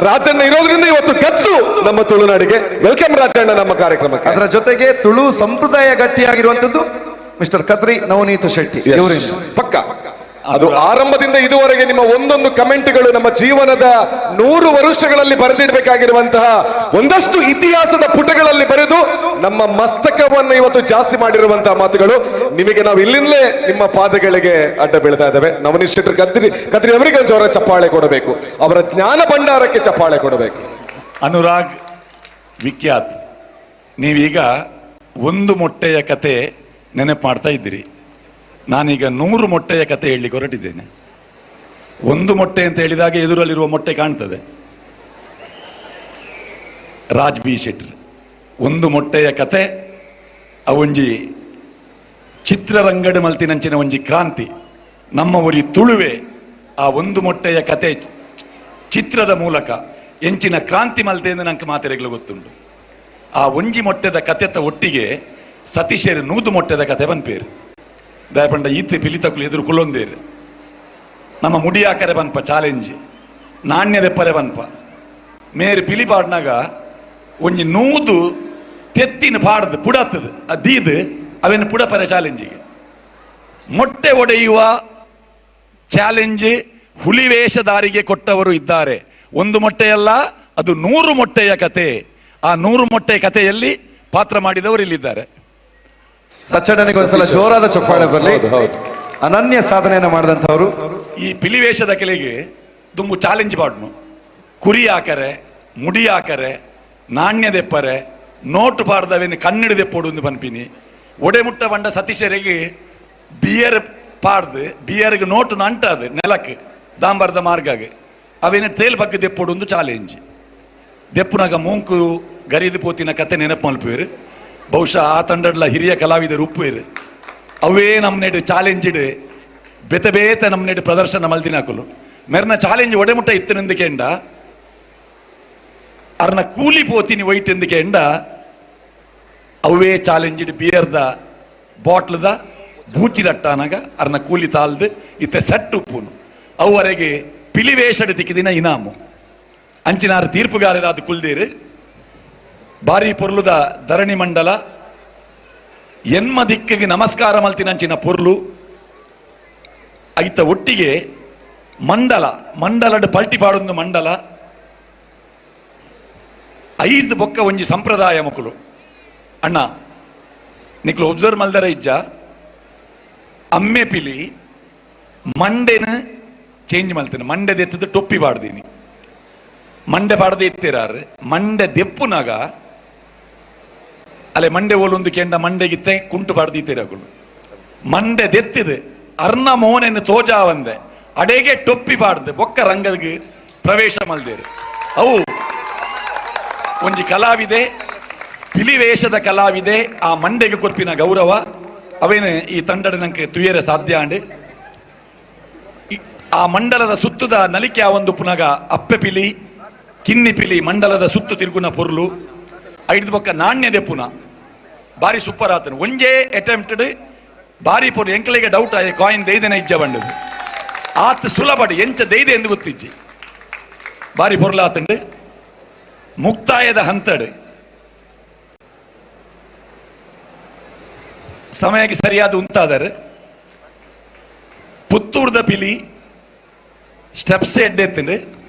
ರಾಜಣ್ಣ ಇರೋದ್ರಿಂದ ಇವತ್ತು ಗತ್ತು ನಮ್ಮ ತುಳುನಾಡಿಗೆ. Welcome Rajanna ನಮ್ಮ ಕಾರ್ಯಕ್ರಮಕ್ಕೆ. ಅದರ ಜೊತೆಗೆ ತುಳು ಸಂಪ್ರದಾಯ ಗಟ್ಟಿಯಾಗಿರುವಂತದ್ದು ಮಿಸ್ಟರ್ ಕದ್ರಿ ನವನೀತ ಶೆಟ್ಟಿ ಇವರಿಂದ. ಪಕ್ಕ ಅದು ಆರಂಭದಿಂದ ಇದುವರೆಗೆ ನಿಮ್ಮ ಒಂದೊಂದು ಕಮೆಂಟ್ಗಳು ನಮ್ಮ ಜೀವನದ 100 ವರ್ಷಗಳಲ್ಲಿ ಬರೆದಿಡಬೇಕಾಗಿರುವಂತಹ ಒಂದಷ್ಟು ಇತಿಹಾಸದ ಪುಟಗಳಲ್ಲಿ ಬರೆದು ನಮ್ಮ ಮಸ್ತಕವನ್ನು ಇವತ್ತು ಜಾಸ್ತಿ ಮಾಡಿರುವಂತಹ ಮಾತುಗಳು. ನಿಮಗೆ ನಾವು ಇಲ್ಲಿಂದಲೇ ನಿಮ್ಮ ಪಾದಗಳಿಗೆ ಅಡ್ಡ ಬೀಳ್ತಾ ಇದ್ದೇವೆ. ನವನೀತ್ ಶೆಟ್ಟರ್ ಕದ್ರಿ ಕದ್ರಿ ಅವರಿಗೆ ಒಂದು ಜೋರ ಚಪ್ಪಾಳೆ ಕೊಡಬೇಕು, ಅವರ ಜ್ಞಾನ ಭಂಡಾರಕ್ಕೆ ಚಪ್ಪಾಳೆ ಕೊಡಬೇಕು. ಅನುರಾಗ್ ವಿಖ್ಯಾತ್, ನೀವೀಗ ಒಂದು ಮೊಟ್ಟೆಯ ಕತೆ ನೆನಪು ಮಾಡ್ತಾ ಇದ್ದೀರಿ. ನಾನೀಗ 100 ಮೊಟ್ಟೆಯ ಕತೆ ಹೇಳಲಿಕ್ಕೆ ಹೊರಟಿದ್ದೇನೆ. ಒಂದು ಮೊಟ್ಟೆ ಅಂತ ಹೇಳಿದಾಗ ಎದುರಲ್ಲಿರುವ ಮೊಟ್ಟೆ ಕಾಣ್ತದೆ. ರಾಜ್ ಬಿ ಶೆಟ್ಟರ್ ಒಂದು ಮೊಟ್ಟೆಯ ಕತೆ, ಅವೊಂಜಿ ಚಿತ್ರರಂಗಡು ಮಲ್ತಿನಂಚಿನ ಒಂಜಿ ಕ್ರಾಂತಿ ನಮ್ಮ ಒರಿ ತುಳುವೆ. ಆ ಒಂದು ಮೊಟ್ಟೆಯ ಕತೆ ಚಿತ್ರದ ಮೂಲಕ ಎಂಚಿನ ಕ್ರಾಂತಿ ಮಲ್ತೆ ಎಂದು ನಂಗೆ ಮಾತೆರೆಗಳು ಗೊತ್ತುಂಟು. ಆ ಒಂಜಿ ಮೊಟ್ಟೆದ ಕತೆತ ಒಟ್ಟಿಗೆ ಸತೀಶೇರು 100 ಮೊಟ್ಟೆದ ಕತೆ ಬನ್ಪೇರು. ದಯಪಂಡ ಈತೆ ಪಿಲಿತಕುಲು ಎದುರು ಕುಲೊಂದೇರು ನಮ್ಮ ಮುಡಿಯಾಕರೆ ಬನ್ಪ ಚಾಲೆಂಜ್, ನಾಣ್ಯದೆಪ್ಪರೆ ಬನ್ಪ. ಮೇರು ಪಿಲಿ ಪಾಡ್ನಾಗ ಒಂಜಿ 100 ತೆತ್ತಿನ ಪಾಡ್ದು ಪುಡತ್ತದು ದೀದು ಅವೇನು ಪುಡಪರೆ ಚಾಲೆಂಜಿಗೆ. ಮೊಟ್ಟೆ ಒಡೆಯುವ ಚಾಲೆಂಜ್ ಹುಲಿವೇಷಧಾರಿಗೆ ಕೊಟ್ಟವರು ಇದ್ದಾರೆ. ಒಂದು ಮೊಟ್ಟೆಯಲ್ಲ, ಅದು 100 ಮೊಟ್ಟೆಯ ಕತೆ. ಆ 100 ಮೊಟ್ಟೆ ಕಥೆಯಲ್ಲಿ ಪಾತ್ರ ಮಾಡಿದವರು ಇಲ್ಲಿದ್ದಾರೆ. ಸಚ್ಚಣ್ಣನಿಗೆ ಒಂದ್ಸಲ ಜೋರಾದ ಚಪ್ಪಾಳೆ ಬರಲಿ. ಅನನ್ಯ ಸಾಧನೆಯನ್ನು ಮಾಡಿದಂಥವರು. ಈ ಪಿಲಿವೇಷದ ಕೆಲೆಗೆ ದುಂಬು ಚಾಲೆಂಜ್ ಪಾಡ್ನು, ಕುರಿ ಹಾಕರೆ, ಮುಡಿ ಹಾಕರೆ, ನಾಣ್ಯದೆಪ್ಪರೆ, ನೋಟು ಪಾಡ್ದವೇನು ಕಣ್ಣಿಡ್ದೆಪ್ಪೋಡು ಒಂದು ಪನ್ಪಿನಿ. ಒಡೆ ಮುಟ್ಟ ಬಂಡ ಸತೀಶರಿಗೆ ಬಿಯರ್ ಪಾಡ್ದು ಬಿಯರ್ಗೆ ನೋಟು ನಂಟದು ನೆಲಕ್ಕೆ ದಾಂಬರ್ದ ಮಾರ್ಗಾಗೆ ಅವೇನು ತೇಲ್ ಬಗ್ಗೆ ದೆಪ್ಪೋಡು ಒಂದು ಚಾಲೆಂಜ್. ದೆಪ್ಪುನಾಗ ಮೂಂಕು ಗರಿದು ಪೋತಿನ ಕತೆ ನೆನಪು ಮಲ್ಪುವೇರು. ಬಹುಶಃ ಆ ತಂಡಡ್ಲ ಹಿರಿಯ ಕಲಾವಿದರು ಉಪ್ಪುವೇರು. ಅವೇ ನಮ್ಮನೆಡು ಚಾಲೆಂಜಿಡ್ ಬೇತೆ ಬೇತೆ ನಮ್ಮನೆಡು ಪ್ರದರ್ಶನ ಮಲ್ದಿನಾಕುಲು. ಮೆರ್ನ ಚಾಲೆಂಜ್ ಒಡೆಮುಟ್ಟ ಇತ್ತನೆಂದು ಕೆಂಡ, ಅರ್ನ ಕೂಲಿ ಪೋತಿನಿ ವೈಟ್ ಎಂದು ಕೆಂಡ. ಅವೇ ಚಾಲೆಂಜಿಡ್ ಬಿಯರ್ದ ಬಾಟ್ಲ್ದ ಬೂಚಿರಟ್ಟಾನಾಗ ಅರ್ನ ಕೂಲಿ ತಾಲ್ದು ಇತ್ತೆ ಸೆಟ್ ಉಪ್ಪುನು. ಅವರೆಗೆ ಪಿಲಿವೇಷಡ್ ತಿಕ್ಕಿದಿನ ಇನಾಮು. ಅಂಚಿನಾರು ತೀರ್ಪುಗಾರರಾದ ಕುಲ್ದೇರು. ಬಾರಿ ಪೊರ್ಲುದ ಧರಣಿ ಮಂಡಲ ಎನ್ಮ ದಿಕ್ಕಿಗೆ ನಮಸ್ಕಾರ ಮಲ್ತಿನಂಚಿನ ಪೊರ್ಲು. ಐತ ಒಟ್ಟಿಗೆ ಮಂಡಲ ಮಂಡಲಡ್ ಪಲ್ಟಿ ಪಾಡೊಂದು ಮಂಡಲ ಐದು ಬೊಕ್ಕ ಒಂಜಿ ಸಂಪ್ರದಾಯ ಮುಕುಲು. ಅಣ್ಣ ನಿಕ್ಲು ಒಬ್ಸರ್ವ್ ಮಲ್ದರ ಇಜ್ಜ, ಅಮ್ಮೆ ಪಿಲಿ ಮಂಡೆನ ಚೇಂಜ್ ಮಲ್ತೇನೆ. ಮಂಡೆ ದೆತ್ತದ ಟೊಪ್ಪಿ ಪಾಡ್ದೀನಿ, ಮಂಡೆ ಪಾಡದೆ ಇತ್ತಿರಾರು. ಮಂಡೆ ದೆಪ್ಪುನಾಗ ಅಲೆ ಮಂಡೆ ಓಲೊಂದು ಕೆಂಡ ಮಂಡೆಗಿತ್ತೆ ಕುಂಟು ಪಾಡ್ದೀತಿರಕುಲು. ಮಂಡೆ ದೆತ್ತಿದು ಅರ್ನ ಮೋನೆನ್ನು ತೋಜಾ ಬಂದೆ ಅಡೆಗೆ ಟೊಪ್ಪಿ ಪಾಡ್ದು ಬೊಕ್ಕ ರಂಗದಿಗೆ ಪ್ರವೇಶ ಮಲ್ದೇರು. ಅವು ಒಂಜಿ ಕಲಾವಿದೆ, ಪಿಲಿವೇಷದ ಕಲಾವಿದೆ. ಆ ಮಂಡೆಗೆ ಕೊರ್ಪಿನ ಗೌರವ ಅವೇನು ಈ ತಂಡದ ನಂಗೆ ತುಯರೆ ಸಾಧ್ಯ ಅಂಡ್. ಆ ಮಂಡಲದ ಸುತ್ತದ ನಲಿಕೆ ಆ ಒಂದು ಪುನಗ ಅಪ್ಪೆ ಪಿಲಿ ಕಿನ್ನಿ ಪಿಲಿ ಮಂಡಲದ ಸುತ್ತು ತಿರುಗುನ ಪೊರ್ಲು. ಐದು ಬೊಕ್ಕ ನಾಣ್ಯದೆ ಪುನ ಬಾರಿ ಸೂಪರ್ ಆತನು. ಒಂಜೇ ಅಟೆಂಪ್ಟೆಡ್ ಬಾರಿ ಪೊರ್ಲು. ಎಂಕಲಿಗೆ ಡೌಟ್ ಆಯ್ ಕಾಯಿನ್ ದೈದೆನ ಇಜ್ಜ ಬಂಡದು. ಆತ ಸುಲಭ ಎಂಚ ದೈದೆ ಎಂದು ಗೊತ್ತಿಜ್ಜಿ. ಬಾರಿ ಪೊರ್ಲಾತುಂಡು. ಮುಕ್ತಾಯದ ಹಂತಡು ಸಮಯಕ್ಕೆ ಸರಿಯಾದ ಉಂತಾದರೆ ಪುತ್ತೂರ್ದ ಪಿಲಿ ಸ್ಟೆಪ್ಸ್ ಎಡ್ಡೆತ್ತುಂಡು.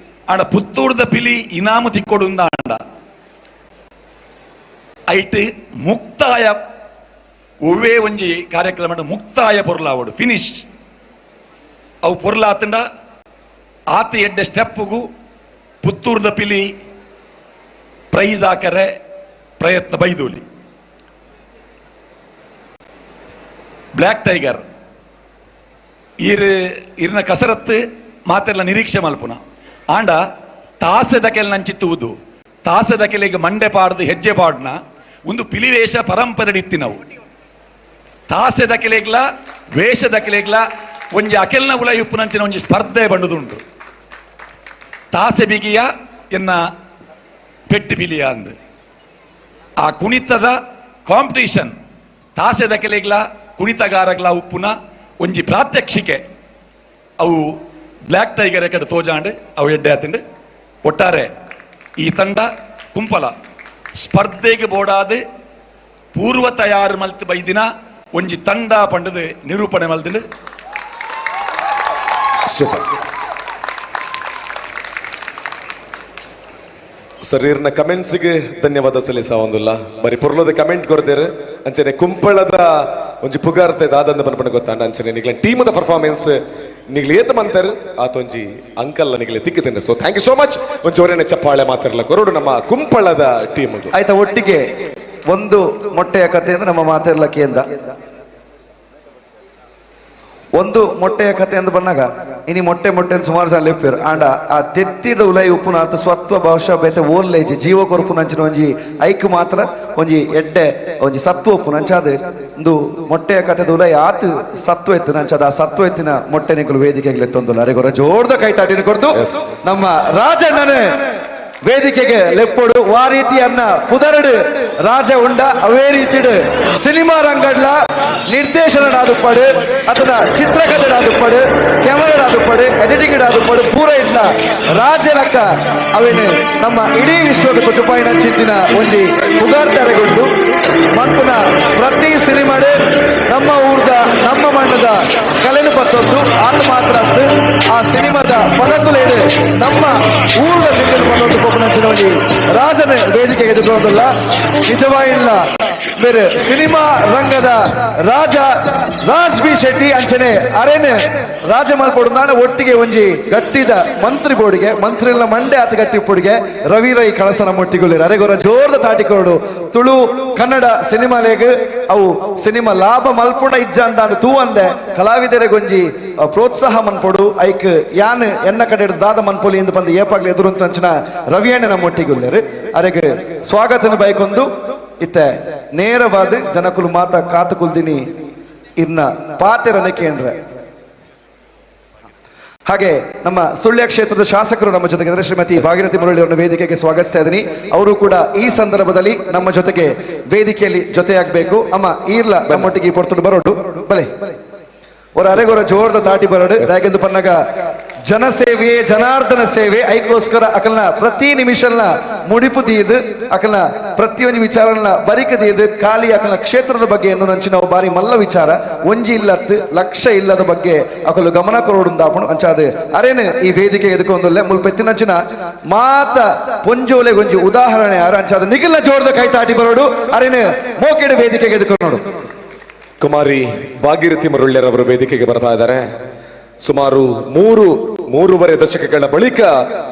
ಆಂಡ ಪುತ್ತೂರ್ದ ಪಿಲಿ ಇನಾಮು ತಿಕ್ಕೊಡು ಅಂಡ ಐಟ್ ಮುಕ್ತಾಯ ಒವ್ವೇ ಒಂಜಿ ಕಾರ್ಯಕ್ರಮ ಮುಕ್ತಾಯ ಪೊರ್ಲಾವಡು ಫಿನಿಶ್ ಅವು ಪೊರ್ಲಾತಂಡ ಆತ ಎಡ್ಡೆ ಸ್ಟೆಪ್ಪುಗು ಪುತ್ತೂರ್ದ ಪಿಲಿ ಪ್ರೈಸ್ ಹಾಕರೆ ಪ್ರಯತ್ನ ಬೈದೂಲಿ. ಬ್ಲ್ಯಾಕ್ ಟೈಗರ್ ಇರ್ನ ಕಸರತ್ತು ಮಾತೆಲ್ಲ ನಿರೀಕ್ಷೆ ಮಲ್ಪುನ ಆಂಡ ತಾಸೆದ ಕೆಲ ನಂಚಿತ್ತುವುದು ತಾಸೆದ ಕೆಲೆಗೆ ಮಂಡೆ ಪಾಡ್ದು ಹೆಜ್ಜೆ ಪಾಡ್ನ ಒಂದು ಪಿಲಿವೇಷ ಪರಂಪರೆ ಇತ್ತಿ ನಾವು ತಾಸೆದ ಕೆಲೆಗ್ಲ ವೇಷದ ಕೆಲೆಗ್ಲ ಒಂಜಿ ಅಕೆಲ್ನ ಉಲಯುಪ್ಪುನಂಚಿನ ಒಂಜಿ ಸ್ಪರ್ಧೆ ಬಂಡುದುಂಟು. ತಾಸೆ ಬಿಗಿಯ ಎನ್ನ ಪೆಟ್ಟು ಪಿಲಿಯ ಅಂದು ಆ ಕುಣಿತದ ಕಾಂಪಿಟೇಷನ್ ತಾಸೆದ ಕೆಲೆಗ್ಲ ಕುಣಿತಗಾರಗ್ಲ ಉಪ್ಪುನ ಒಂಜಿ ಪ್ರಾತ್ಯಕ್ಷಿಕೆ ಅವು ಬ್ಲ್ಯಾಕ್ ಟೈಗರ್ ಎಕಡೆ ತೋಜಾಂಡ್ ಅವು ಎಡ್ಡೆ ಆತಿಂಡು. ಒಟ್ಟಾರೆ ಈ ತಂಡ ಕುಂಪಲ ಸ್ಪರ್ಧೆಗೆ ಬೋಡಾದ ಪೂರ್ವ ತಯಾರು ಮಲ್ತ್ ಬೈದಿನ ಒಂಜಿ ತಂಡ ಪಂಡದು ನಿರೂಪಣೆ ಮಲ್ತಿಂಡು. ಸೂಪರ್ ಸರ್, ಇರ್ನ ಕಮೆಂಟ್ಸ್ಗೆ ಧನ್ಯವಾದ ಸಲ್ಲಿಸ ಒಂದುಲ್ಲ ಬರಿ ಪೊರ್ಲದ ಕಮೆಂಟ್ ಕೊರ್ದೇರು. ಅಂಚನೆ ಕುಂಪಳದ ಒಂಜಿ ಪುಗಾರ್ತೆ ದಾದಂದ ಪನ್ಪಣ ಗೊತ್ತಾಂಡ. ಅಂಚನೆ ನಿಗ್ಲ ಟೀಮದ ಪರ್ಫಾರ್ಮೆನ್ಸ್ ನಿಗ್ಲ ಏತ ಮಂತರ್ ಆತೊಂಜಿ ಅಂಕಲ್ ನಿಗ್ಲೆ ತಿಕ್ಕುತ್ತೇನೆ. So thank you so much. ಒಂಜಿ ಜೋರೇನೆ ಚಪ್ಪಾಳೆ ಮಾತಿರಲ್ಲ ಕೊರಡು ನಮ್ಮ ಕುಂಪಳದ ಟೀಮ್. ಆಯ್ತಾ, ಒಟ್ಟಿಗೆ ಒಂದು ಮೊಟ್ಟೆಯ ಕಥೆ ಅಂದ್ರೆ ನಮ್ಮ ಮಾತಿರ್ಲ ಕೇಂದ್ರ ಒಂದು ಮೊಟ್ಟೆಯ ಕಥೆ ಅಂತ ಬಂದಾಗ ಇನಿ ಮೊಟ್ಟೆ ಮೊಟ್ಟೆ ಅಂತ ಸುಮಾರು ಜನ ಲೆಪ್ಪಿರ್. ಆಂಡ ಆ ತೆತ್ತಿದ ಉಲೈ ಉಪ್ಪುನ ಆತ ಸ್ವತ್ವ ಬಹುಶಃ ಬೇತೆ ಓಲ್ಲೇಜಿ ಜೀವ ಕೊರ್ಪುನ ಅಂಚಿನ ಒಂಜಿ ಐಕ್ ಮಾತ್ರ ಒಂಜಿ ಎಡ್ಡೆ ಒಂಜಿ ಸತ್ವ ಉಪ್ಪುನ ಅಂಚಾದ ಒಂದು ಮೊಟ್ಟೆಯ ಕಥೆದ ಉಲೈ ಆತ ಸತ್ವ ಎತ್ತಿನ ಅಂಚಾದ ಆ ಸತ್ವ ಎತ್ತಿನ ಮೊಟ್ಟೆ ನಿಕಲು ವೇದಿಕೆಗೆ ಎತ್ತೊಂದುಲ್ಲ. ಅರೆಗೊರ ಜೋರ್ದ ಕೈ ತಾಟಿನ ಕೊರ್ದು ನಮ್ಮ ರಾಜಣ್ಣನೇ ವೇದಿಕೆಗೆ ಲೆಪ್ಪೊಡು. ವಾ ರೀತಿಯನ್ನ ಪುದರಡು ರಾಜ ಉಂಡ ಅವೇ ರೀತಿಡು ಸಿನಿಮಾ ರಂಗಡ್ಲ ನಿರ್ದೇಶನ ಅಥವಾ ಚಿತ್ರಕಥೆ ಆದುಪ್ಪಡು, ಕ್ಯಾಮರಾ ಆದುಪ್ಪಡು, ಎಡಿಟಿಂಗ್ ಆದುಪ್ಪಡು, ಪೂರ ಇಲ್ಲ ರಾಜಲಕ್ಕ ಅವೇನು ನಮ್ಮ ಇಡೀ ವಿಶ್ವದ ತುಚುಪಾಯಿನ ಚಿಂತಿನ ಒಂಜಿ ಪುಗಾರ್ತೆರೆಗುಂಡು. ಮನ್ಪುನ ಪ್ರತಿ ಸಿನಿಮಾಡು ನಮ್ಮ ಊರ್ದ ನಮ್ಮ ಮಣ್ಣದ ಕಲೆನು ಪತ್ತೊಂದು ಆತ ಮಾತ್ರ ಆ ಸಿನಿಮಾದ ಪದಕುಲೇಡು ನಮ್ಮ ಊರ್ದ ಬಿಂದಲು ಪತ್ತೊಂದು ಪೊಪ್ಪುನಂಚಿನ ಒಂಜಿ ರಾಜನ ವೇದಿಕೆಗೆ ಎದುರುವುದಿಲ್ಲ. ನಿಜವಾಗಿಲ್ಲ ಬೇರೆ ಸಿನಿಮಾ ರಂಗದ ರಾಜ ರಾಜ್ ಬಿ ಶೆಟ್ಟಿ ಅಂಚನೆ ಅರೇನೆ ರಾಜ ಮಲ್ಪೊಡು ಒಟ್ಟಿಗೆ ಒಂಜಿ ಗಟ್ಟಿದ ಮಂತ್ರಿ ಬೋರ್ಡಿಗೆ ಮಂತ್ರಿಲ ಮಂಡೆ ಆತ ಗಟ್ಟಿ ಪೊಡಿಗೆ ರವಿ ರೈ ಕಳಸನ ಮೊಟ್ಟಿಗುಳ್ಳಿರ ಅರೆಗೊರ ಜೋರ್ದ ತಾಟಿಕೊಡು. ತುಳು ಕನ್ನಡ ಸಿನಿಮಾಲೇಗ್ ಅವು ಸಿನಿಮಾ ಲಾಭ ಮಲ್ಪುಣ ಇಜ್ಜ ಅಂತ ತೂ ಅಂದೆ ಕಲಾವಿದರ ಗೊಂಜಿ ಪ್ರೋತ್ಸಾಹ ಮನ್ಪೊಡು. ಐಕ್ ಯಾನ್ ಎನ್ನ ಕಡೆ ದಾದ ಮನ್ಪೊಲಿ ಎಂದು ಬಂದು ಏಪಾಗ್ಲಿ ಎದುರು ಅಂಚಿನ ರವಿಯಣ್ಣನ ಮೊಟ್ಟಿಗುಳ್ಳೇರು ಅರೆಗೆ ಸ್ವಾಗತನ ಬೈಕೊಂದು ಇತ್ತೆ ನೇರವಾದ ಜನಕುಲು ಮಾತ ಕಾತು ಕುಲ್ದಿನಿ ಇರ್ನ ಪಾತೆರನೆ ಕೇಂದ್ರ. ಹಾಗೆ ನಮ್ಮ ಸುಳ್ಯ ಕ್ಷೇತ್ರದ ಶಾಸಕರು ನಮ್ಮ ಜೊತೆಗೆ ಇದ್ದಾರೆ. ಶ್ರೀಮತಿ ಭಾಗೀರಥಿ ಮುರಳಿ ಅವರನ್ನು ವೇದಿಕೆಗೆ ಸ್ವಾಗತಿಸ್ತಾ ಇದ್ದೀನಿ. ಅವರು ಕೂಡ ಈ ಸಂದರ್ಭದಲ್ಲಿ ನಮ್ಮ ಜೊತೆಗೆ ವೇದಿಕೆಯಲ್ಲಿ ಜೊತೆಯಾಗಬೇಕು. ಅಮ್ಮ ಈರ್ಲ ನಮ್ಮೊಟ್ಟಿಗೆ ಪೊರ್ತುಡು ಬರೋಡು ಬಲೆ ಅವರ ಅರೆಗೊರ ಜೋರದ ತಾಟಿ ಬರೋಡು. ಯಾಕೆಂದು ಪನ್ನಾಗ ಜನಸೇವೆ ಜನಾರ್ದನ ಸೇವೆ ಐಕೋಸ್ಕರ ಅಕಲ್ನ ಪ್ರತಿ ನಿಮಿಷಲ್ನ ಮುಡಿಪು ದೀದು ಅಕಲ್ನ ಪ್ರತಿಯೊಂದು ವಿಚಾರನ ಬರಿಕ ದೀದು ಖಾಲಿ ಅಕಲ್ನ ಕ್ಷೇತ್ರದ ಬಗ್ಗೆ ಎನ್ನು ನಂಚಿನ ಬಾರಿ ಮಲ್ಲ ವಿಚಾರ ಒಂಜಿ ಇಲ್ಲತ್ತು ಲಕ್ಷ ಇಲ್ಲದ ಬಗ್ಗೆ ಅಕಲು ಗಮನ ಕೊರೋಡುಂದಾಪಣು ಅಂಚಾದ ಅರೇನು ಈ ವೇದಿಕೆ ಎದುಕೊಂದುಲ್ಲೆ ಮುಲ್ಪೆತ್ತಿನಂಚಿನ ಮಾತ ಪೊಂಜೋಲೆ ಒಂಜಿ ಉದಾಹರಣೆ ಯಾರು ಅಂಚಾದ ನಿಗಿಲ್ನ ಜೋರದ ಕೈ ತಾಟಿ ಬರೋಡು ಅರೇನು ಮೋಕೆಡು ವೇದಿಕೆಗೆ ಎದುಕೊಂಡು. ಕುಮಾರಿ ಭಾಗೀರಥಿ ಮುರುಳ್ಯರವರು ವೇದಿಕೆಗೆ ಬರ್ತಾ ಇದ್ದಾರೆ. ಸುಮಾರು 3.5 ದಶಕಗಳ ಬಳಿಕ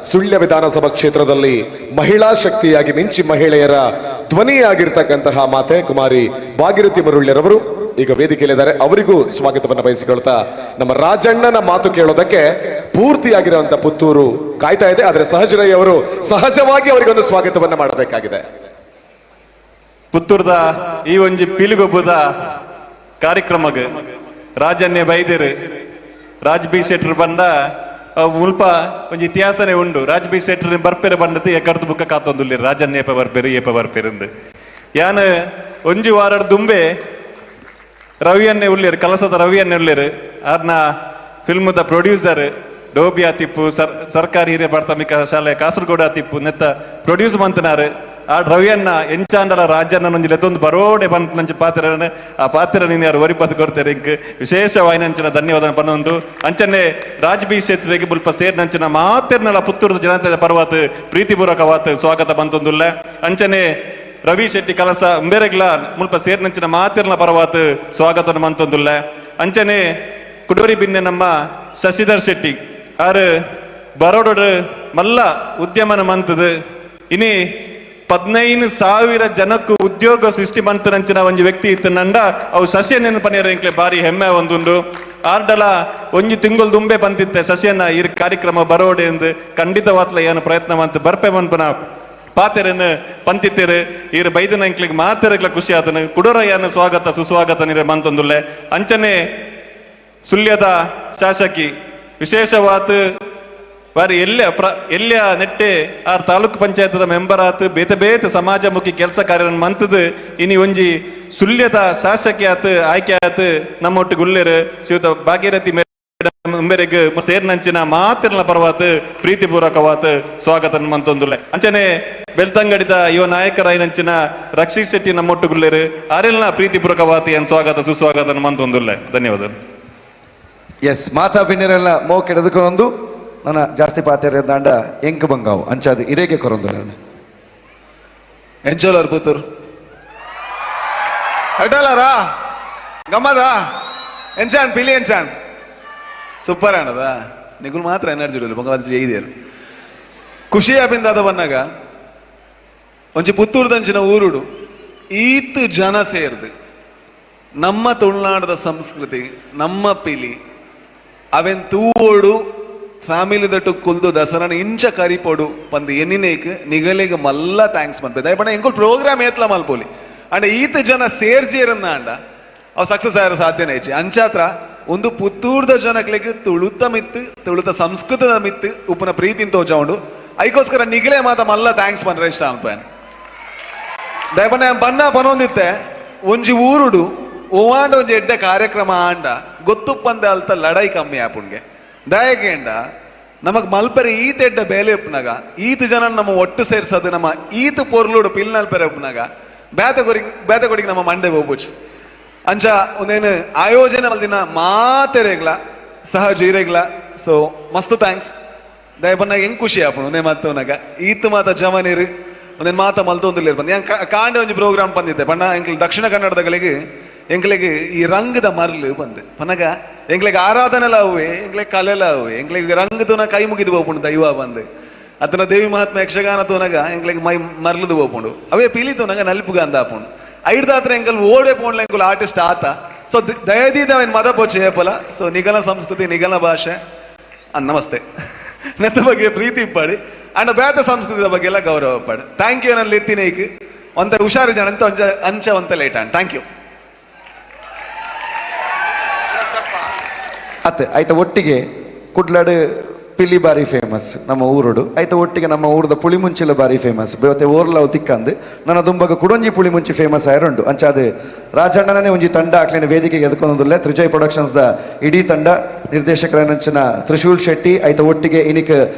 ಸುಳ್ಯ ವಿಧಾನಸಭಾ ಕ್ಷೇತ್ರದಲ್ಲಿ ಮಹಿಳಾ ಶಕ್ತಿಯಾಗಿ ಮಿಂಚಿ ಮಹಿಳೆಯರ ಧ್ವನಿಯಾಗಿರ್ತಕ್ಕಂತಹ ಮಾತೆ ಕುಮಾರಿ ಭಾಗೀರಥಿ ಮುರುಳ್ಯರವರು ಈಗ ವೇದಿಕೆಯಲ್ಲಿದ್ದಾರೆ. ಅವರಿಗೂ ಸ್ವಾಗತವನ್ನು ಬಯಸಿಕೊಳ್ತಾ ನಮ್ಮ ರಾಜಣ್ಣನ ಮಾತು ಕೇಳೋದಕ್ಕೆ ಪೂರ್ತಿಯಾಗಿರುವಂತಹ ಪುತ್ತೂರು ಕಾಯ್ತಾ ಇದೆ. ಆದರೆ ಸಹಜರೈ ಅವರು ಸಹಜವಾಗಿ ಅವರಿಗೊಂದು ಸ್ವಾಗತವನ್ನ ಮಾಡಬೇಕಾಗಿದೆ. ಪುತ್ತೂರ್ದ ಈ ಒಂಜಿ ಪಿಲಿಗೊಬ್ಬದ ಕಾರ್ಯಕ್ರಮಗ್ ರಾಜನ್ನೇ ಬೈದಿರು ರಾಜ್ ಬಿ ಶೆಟ್ಟರ್ ಬಂದ ಮುಲ್ಪ ಒಂಜಿ ಇತಿಹಾಸನೇ ಉಂಡು. ರಾಜ್ ಬಿ ಶೆಟ್ಟರ್ ಬರ್ಪೆರೆ ಬಂದದ್ದು ಎಕರ್ದು ಬುಕ್ಕ ಕಾತೊಂದುಲ್ಲಿ ರಾಜನ್ನೇ ಏಪ ಬರ್ಪೆರು ಏಪ ಬರ್ಪೆರಂದು ಯಾನ್ ಒಂಜಿ ವಾರ ದುಂಬೆ ರವಿಯನ್ನೇ ಉಳ್ಳೇರು ಕಲಸದ ರವಿಯನ್ನೇ ಉಳ್ಳೇರು ಆರ್ನ ಫಿಲ್ಮ್ದ ಪ್ರೊಡ್ಯೂಸರ್ ಡೋಬಿ ಆತಿಪ್ಪು ಸರ್ಕಾರಿ ಹಿರಿಯ ಪ್ರಾಥಮಿಕ ಶಾಲೆ ಕಾಸರಗೋಡು ಆತಿಪ್ಪು ನೆತ್ತ ಪ್ರೊಡ್ಯೂಸ್ ಮಂತನಾರು ಆ ರವಿಯನ್ನ ಎಂಚಾಂಡಲ ರಾಜಣ್ಣ ಒಂಜಿ ಲೆತ್ತೊಂದು ಬರೋಡೆ ಪಂಚ ಪಾತ್ರನ ಆ ಪಾತ್ರ ನೀನು ಯಾರು ಒರಿಪತ್ ಕೊಡ್ತಾರೆ ಇಂಕ್ ವಿಶೇಷವಾಯಿನಂಚಿನ ಧನ್ಯವಾದ ಪನ್ನೊಂದು ಅಂಚನೆ ರಾಜ್ ಬಿ ಶೆಟ್ರಿಗೆ ಬುಲ್ಪ ಸೇರ್ನಂಚಿನ ಮಾತೆರ್ನಲ ಪುತ್ತೂರು ಜನತೆ ಪರ್ವತ್ ಪ್ರೀತಿಪೂರ್ವಕವಾತ್ ಸ್ವಾಗತ ಬಂತೊಂದುಲ್ಲ. ಅಂಚನೆ ರವಿ ಶೆಟ್ಟಿ ಕಲಸ ಉಂಬೆರೆಗ್ಲ ಮುಲ್ಪ ಸೇರ್ನಂಚಿನ ಮಾತೆರ್ನ ಪರ್ವತ್ ಸ್ವಾಗತ ಮಂತೊಂದುಲ್ಲ. ಅಂಚನೆ ಕುಡೋರಿ ಬಿನ್ನೆ ನಮ್ಮ ಶಶಿಧರ್ ಶೆಟ್ಟಿ ಆರು ಬರೋಡೋಡು ಮಲ್ಲ ಉದ್ಯಮನ ಮಂತದ ಇನಿ 15,000 ಜನಕ್ಕೂ ಉದ್ಯೋಗ ಸೃಷ್ಟಿ ಮಂತನಂಚಿನ ಒಂಜಿ ವ್ಯಕ್ತಿ ಇತ್ತು ನಂಡ ಅವು ಸಸ್ಯನೇನು ಪನಿಯರ ಎಂಕ್ಲೆ ಬಾರಿ ಹೆಮ್ಮೆ ಒಂದುಂಡು. ಆರ್ಡಲ ಒಂಜಿ ತಿಂಗಳು ದುಂಬೆ ಬಂತಿತ್ತೆ ಸಸ್ಯನ ಈ ಕಾರ್ಯಕ್ರಮ ಬರೋಡೆ ಎಂದು ಖಂಡಿತವಾತ್ಲ ಏನು ಪ್ರಯತ್ನ ಮಂತ್ ಬರ್ಪೆ ಮನ್ಪನ ಪಾತೆರನ್ನು ಪಂತಿತ್ತೇರು ಈರು ಬೈದನ ಎಂಕ್ಲಿಗೆ ಮಾತೆರಗ್ಲ ಖುಷಿ ಆತನು ಕುಡೋರಯ್ಯನ ಸ್ವಾಗತ ಸುಸ್ವಾಗತ ನೀರೆ ಮಂತೊಂದುಲ್ಲೆ. ಅಂಚನೆ ಸುಳ್ಯದ ಶಾಸಕಿ ವಿಶೇಷವಾತ್ ಬಾರಿ ಎಲ್ಲ ಎಲ್ಲ ನೆಟ್ಟೆ ಆರ್ ತಾಲೂಕು ಪಂಚಾಯತ್ದ ಮೆಂಬರ್ ಆತು ಬೇತೆ ಬೇತೆ ಸಮಾಜಮುಖಿ ಕೆಲಸ ಕಾರ್ಯ ಮಂತದ ಇನಿ ಒಂಜಿ ಸುಳ್ಯದ ಶಾಸಕಿ ಆತು ಆಯ್ಕೆ ಆತು ನಮ್ಮೊಟ್ಟಿಗೆ ಉಲ್ಲೇರು ಶ್ರೀಯುತ ಭಾಗೀರಥಿ ಮೇಡಮ್ ಉಂಬೆರೆಗ್ ಸೇರ್ನಂಚಿನ ಮಾತಿರ್ನ ಪರ್ವಾತ್ ಪ್ರೀತಿಪೂರ್ವಕವಾತ್ ಸ್ವಾಗತ ಮಂತೊಂದುಲ್ಲೆ. ಅಂಚನೆ ಬೆಳ್ತಂಗಡಿದ ಯುವ ನಾಯಕರಾಯಿನಂಚಿನ ರಕ್ಷಿತ್ ಶೆಟ್ಟಿ ನಮ್ಮೊಟ್ಟುಗುಲ್ಲೇರು ಆರೆಲ್ನ ಪ್ರೀತಿಪೂರ್ವಕವಾತ್ ಏನ್ ಸ್ವಾಗತ ಸುಸ್ವಾಗತ ಮಂತೊಂದುಲ್ಲೆ. ಧನ್ಯವಾದ. ಎಸ್ ಮಾತಾ ಬಿನ್ನಿರೆಲ್ಲ ಮೋಕೆ ಎದುಕೊಂದು ನನ್ನ ಜಾಸ್ತಿ ಪಾತೆರೆ ದಾಂಡ ಎಂಕ್ ಬಂಗಾವು ಅಂಚಾದ ಇರೇಗೆ ಕೊರೊಂದು ನನ್ನ ಎಂಚಲರ್ ಪುತ್ತೂರು ಎಟಲರಾ ಗಮ್ಮದ ಎಂಚಾನ್ ಪಿಲಿ ಎಂಚಾನ್ ಸೂಪರ್ ಆಣದ ನಿಗುಲ್ ಮಾತ್ರ ಎನರ್ಜಿ ಇಡಲು ಬಂಗಾರ ചെയ്തೇರು ಖುಷಿ ಆಪಿಂದಾದ ಬನ್ನಾಗ ಒಂಜಿ ಪುತ್ತೂರ್ದಂಚಿನ ಊರುಡು ಈತ್ ಜನ ಸೇರ್ದು ನಮ್ಮ ತುಳುನಾಡದ ಸಂಸ್ಕೃತಿ ನಮ್ಮ ಪಿಲಿ ಅವೆನ್ ತೂವೋಡು ಫ್ಯಾಮಿಲಿ that ಕುಲ್ದು ದಸರಾನ ಇಂಚ ಕರಿಪೋಡು ಪಂದ್ ಎನ್ನಿನೇಕ್ ನಿಗಲಿಗ್ ಮಲ್ಲ thanks ಮನ್ಪೆ ದಯಪಂಡ ಎಂಕುಲ್ ಪ್ರೋಗ್ರಾಮ್ ಏತ್ಲ ಮಲ್ಪೋಲಿ ಅಂಡ ಈತ ಜನ ಸೇರ್ಜೇರನ್ನ ಅಂಡ ಅವು ಸಕ್ಸಸ್ ಆಯಿರ ಸಾಧ್ಯನೇ ಹೆಚ್ಚಿ ಅಂಚಾತ್ರ ಒಂದು ಪುತ್ತೂರ್ದ ಜನಕ್ಲೆಗ್ ತುಳುತ ಮಿತ್ತು ತುಳುತ ಸಂಸ್ಕೃತದ ಮಿತ್ತು ಉಪ್ಪುನ ಪ್ರೀತಿನ ತೋಜ ಉಂಡು ಐಕೋಸ್ಕರ ನಿಗಲೇ ಮಾತ ಮಲ್ಲ thanks ಪನ್ರೆ ಇಷ್ಟ ಅನ್ಪೇನ್ ದಯಪಂಡ ಬನ್ನ ಪನೊಂದಿತ್ತೆ ಒಂಜಿ ಊರುಡು ಓವಾಂಡ ಒಂಜಿ ಎಡ್ಡೆ ಕಾರ್ಯಕ್ರಮ ಆಂಡ ಗೊತ್ತುಪ್ಪಂದೆ ಅಲ್ತ ಲಡೈ ಕಮ್ಮಿ ಆಪುಣ್ಗೆ ದಯಗೇಂಡ ನಮಗ್ ಮಲ್ಪರೆ ಈತ ಎಡ್ಡ ಬೇಲೆ ಉಪ್ಪುನಾಗ ಈತ ಜನ ನಮ್ಮ ಒಟ್ಟು ಸೇರ್ಸದು ನಮ್ಮ ಈತ ಪೊರ್ಲುಡು ಪಿಲ್ನಲ್ಪೆರೆ ಉಪ್ಪುನಾಗ ಬೇತೆ ಕೊಡಿಗೆ ನಮ್ಮ ಮಂಡೆ ಹೋಗ್ಬುಚ್ ಅಂಚ ಒಂದೇನು ಆಯೋಜನೆ ಮಲ್ದಿನ ಮಾತೆರೆಗ್ಲ ಸಹಜ ಇರೆಗ್ಲ ಸೊ ಮಸ್ತ್ thanks ದಯಪನ್ನಾಗ ಹೆಂಗ್ ಖುಷಿ ಆಪುಂಡು ಒಂದೇ ಮಾತವನಾಗ ಈತ ಮಾತ ಜಮನೀರು ಒಂದೇನು ಮಾತ ಮಲ್ತೊಂದಿಲ್ಲ ಬಂದು ಕಾಂಡೆ ಒಂಜಿ ಪ್ರೋಗ್ರಾಮ್ ಬಂದಿದ್ದೆ ಪಣ್ಣ ಎಂಕ್ಲು ದಕ್ಷಿಣ ಕನ್ನಡದಗಳಿಗೆ ಎಂಕ್ಲೆಗ್ ಈ ರಂಗದ ಮರ್ಲು ಬಂದು ಪನಗ ಎಂಕ್ಲೆಗ್ ಆರಾಧನೆಲ ಅವೆ ಎಂಕ್ಲೆಗ್ ಕಲೆಲ ಅವೆ ಎಂಕ್ಲೆಗ್ ರಂಗ ತೂನ ಕೈ ಮುಗಿದು ಹೋಗ್ಪುಂಡು ದೈವ ಬಂದು ಅತನ ದೇವಿ ಮಹಾತ್ಮ ಯಕ್ಷಗಾನ ತೂನಗ ಎಂಕ್ಲೆಗ್ ಮೈ ಮರ್ಲುದು ಹೋಗ್ಪುಂಡು ಅವೇ ಪಿಲಿ ತೂನಗ ನಲ್ಪುಗ ಅಂದ ಆಪುಂಡು ಐಡ್ದಾತ್ರ ಎಂಕಲ್ ಓಡೆ ಪೋಂಡ್ಲ ಎಂಕುಲ್ ಆರ್ಟಿಸ್ಟ್ ಆತ ಸೊ ದಯದೀದ ಅವೇನು ಮದ ಪೋಚೆ ಏಪಲ ಸೊ ನಿಗಲ ಸಂಸ್ಕೃತಿ ನಿಗಲ ಭಾಷೆ ನಮಸ್ತೆ ನೆತ್ತ ಬಗ್ಗೆ ಪ್ರೀತಿ ಇಪ್ಪಾಡಿ ಅಂಡ್ ಬೇತ ಸಂಸ್ಕೃತಿದ ಬಗ್ಗೆ ಎಲ್ಲ ಗೌರವ ಇಪ್ಪಾಡಿ thank you ನಲ್ಲಿ ಎತ್ತಿನೇಕ್ ಒಂತ ಹುಷಾರು ಜನ ಅಂತ ಒಂಚ ಅಂಚ ಒಂತ late and thank you. ಅತ್ತೆ ಆಯ್ತ ಒಟ್ಟಿಗೆ ಕುಡ್ಲಾಡು ಪಿಲಿ ಬಾರಿ ಫೇಮಸ್ ನಮ್ಮ ಊರುಡು ಆಯ್ತ ಒಟ್ಟಿಗೆ ನಮ್ಮ ಊರದ ಪುಳಿಮುಂಚಿಲ ಬಾರಿ ಫೇಮಸ್ ಬೇವತ್ತೆ ಓರ್ಲವು ತಿಕ್ಕಂದು ನನ್ನ ದುಂಬಗ ಕುಡೊಂಜಿ ಪುಳಿಮುಂಚಿ ಫೇಮಸ್ ಆಯರುಂಡು ಅಂಚಾದ ರಾಜಣ್ಣನೇ ಒಂಜಿ ತಂಡ ಆಕ್ಲಿನ ವೇದಿಕೆಗೆ ಎದ್ಕೊಂದುಲ್ಲೆ ತ್ರಿಜಯ್ ಪ್ರೊಡಕ್ಷನ್ಸ್ the ಇಡೀ ತಂಡ ನಿರ್ದೇಶಕರ ತ್ರಿಶೂಲ್ ಶೆಟ್ಟಿ ಆಯ್ತ ಒಟ್ಟಿಗೆ ಇನಿಕ್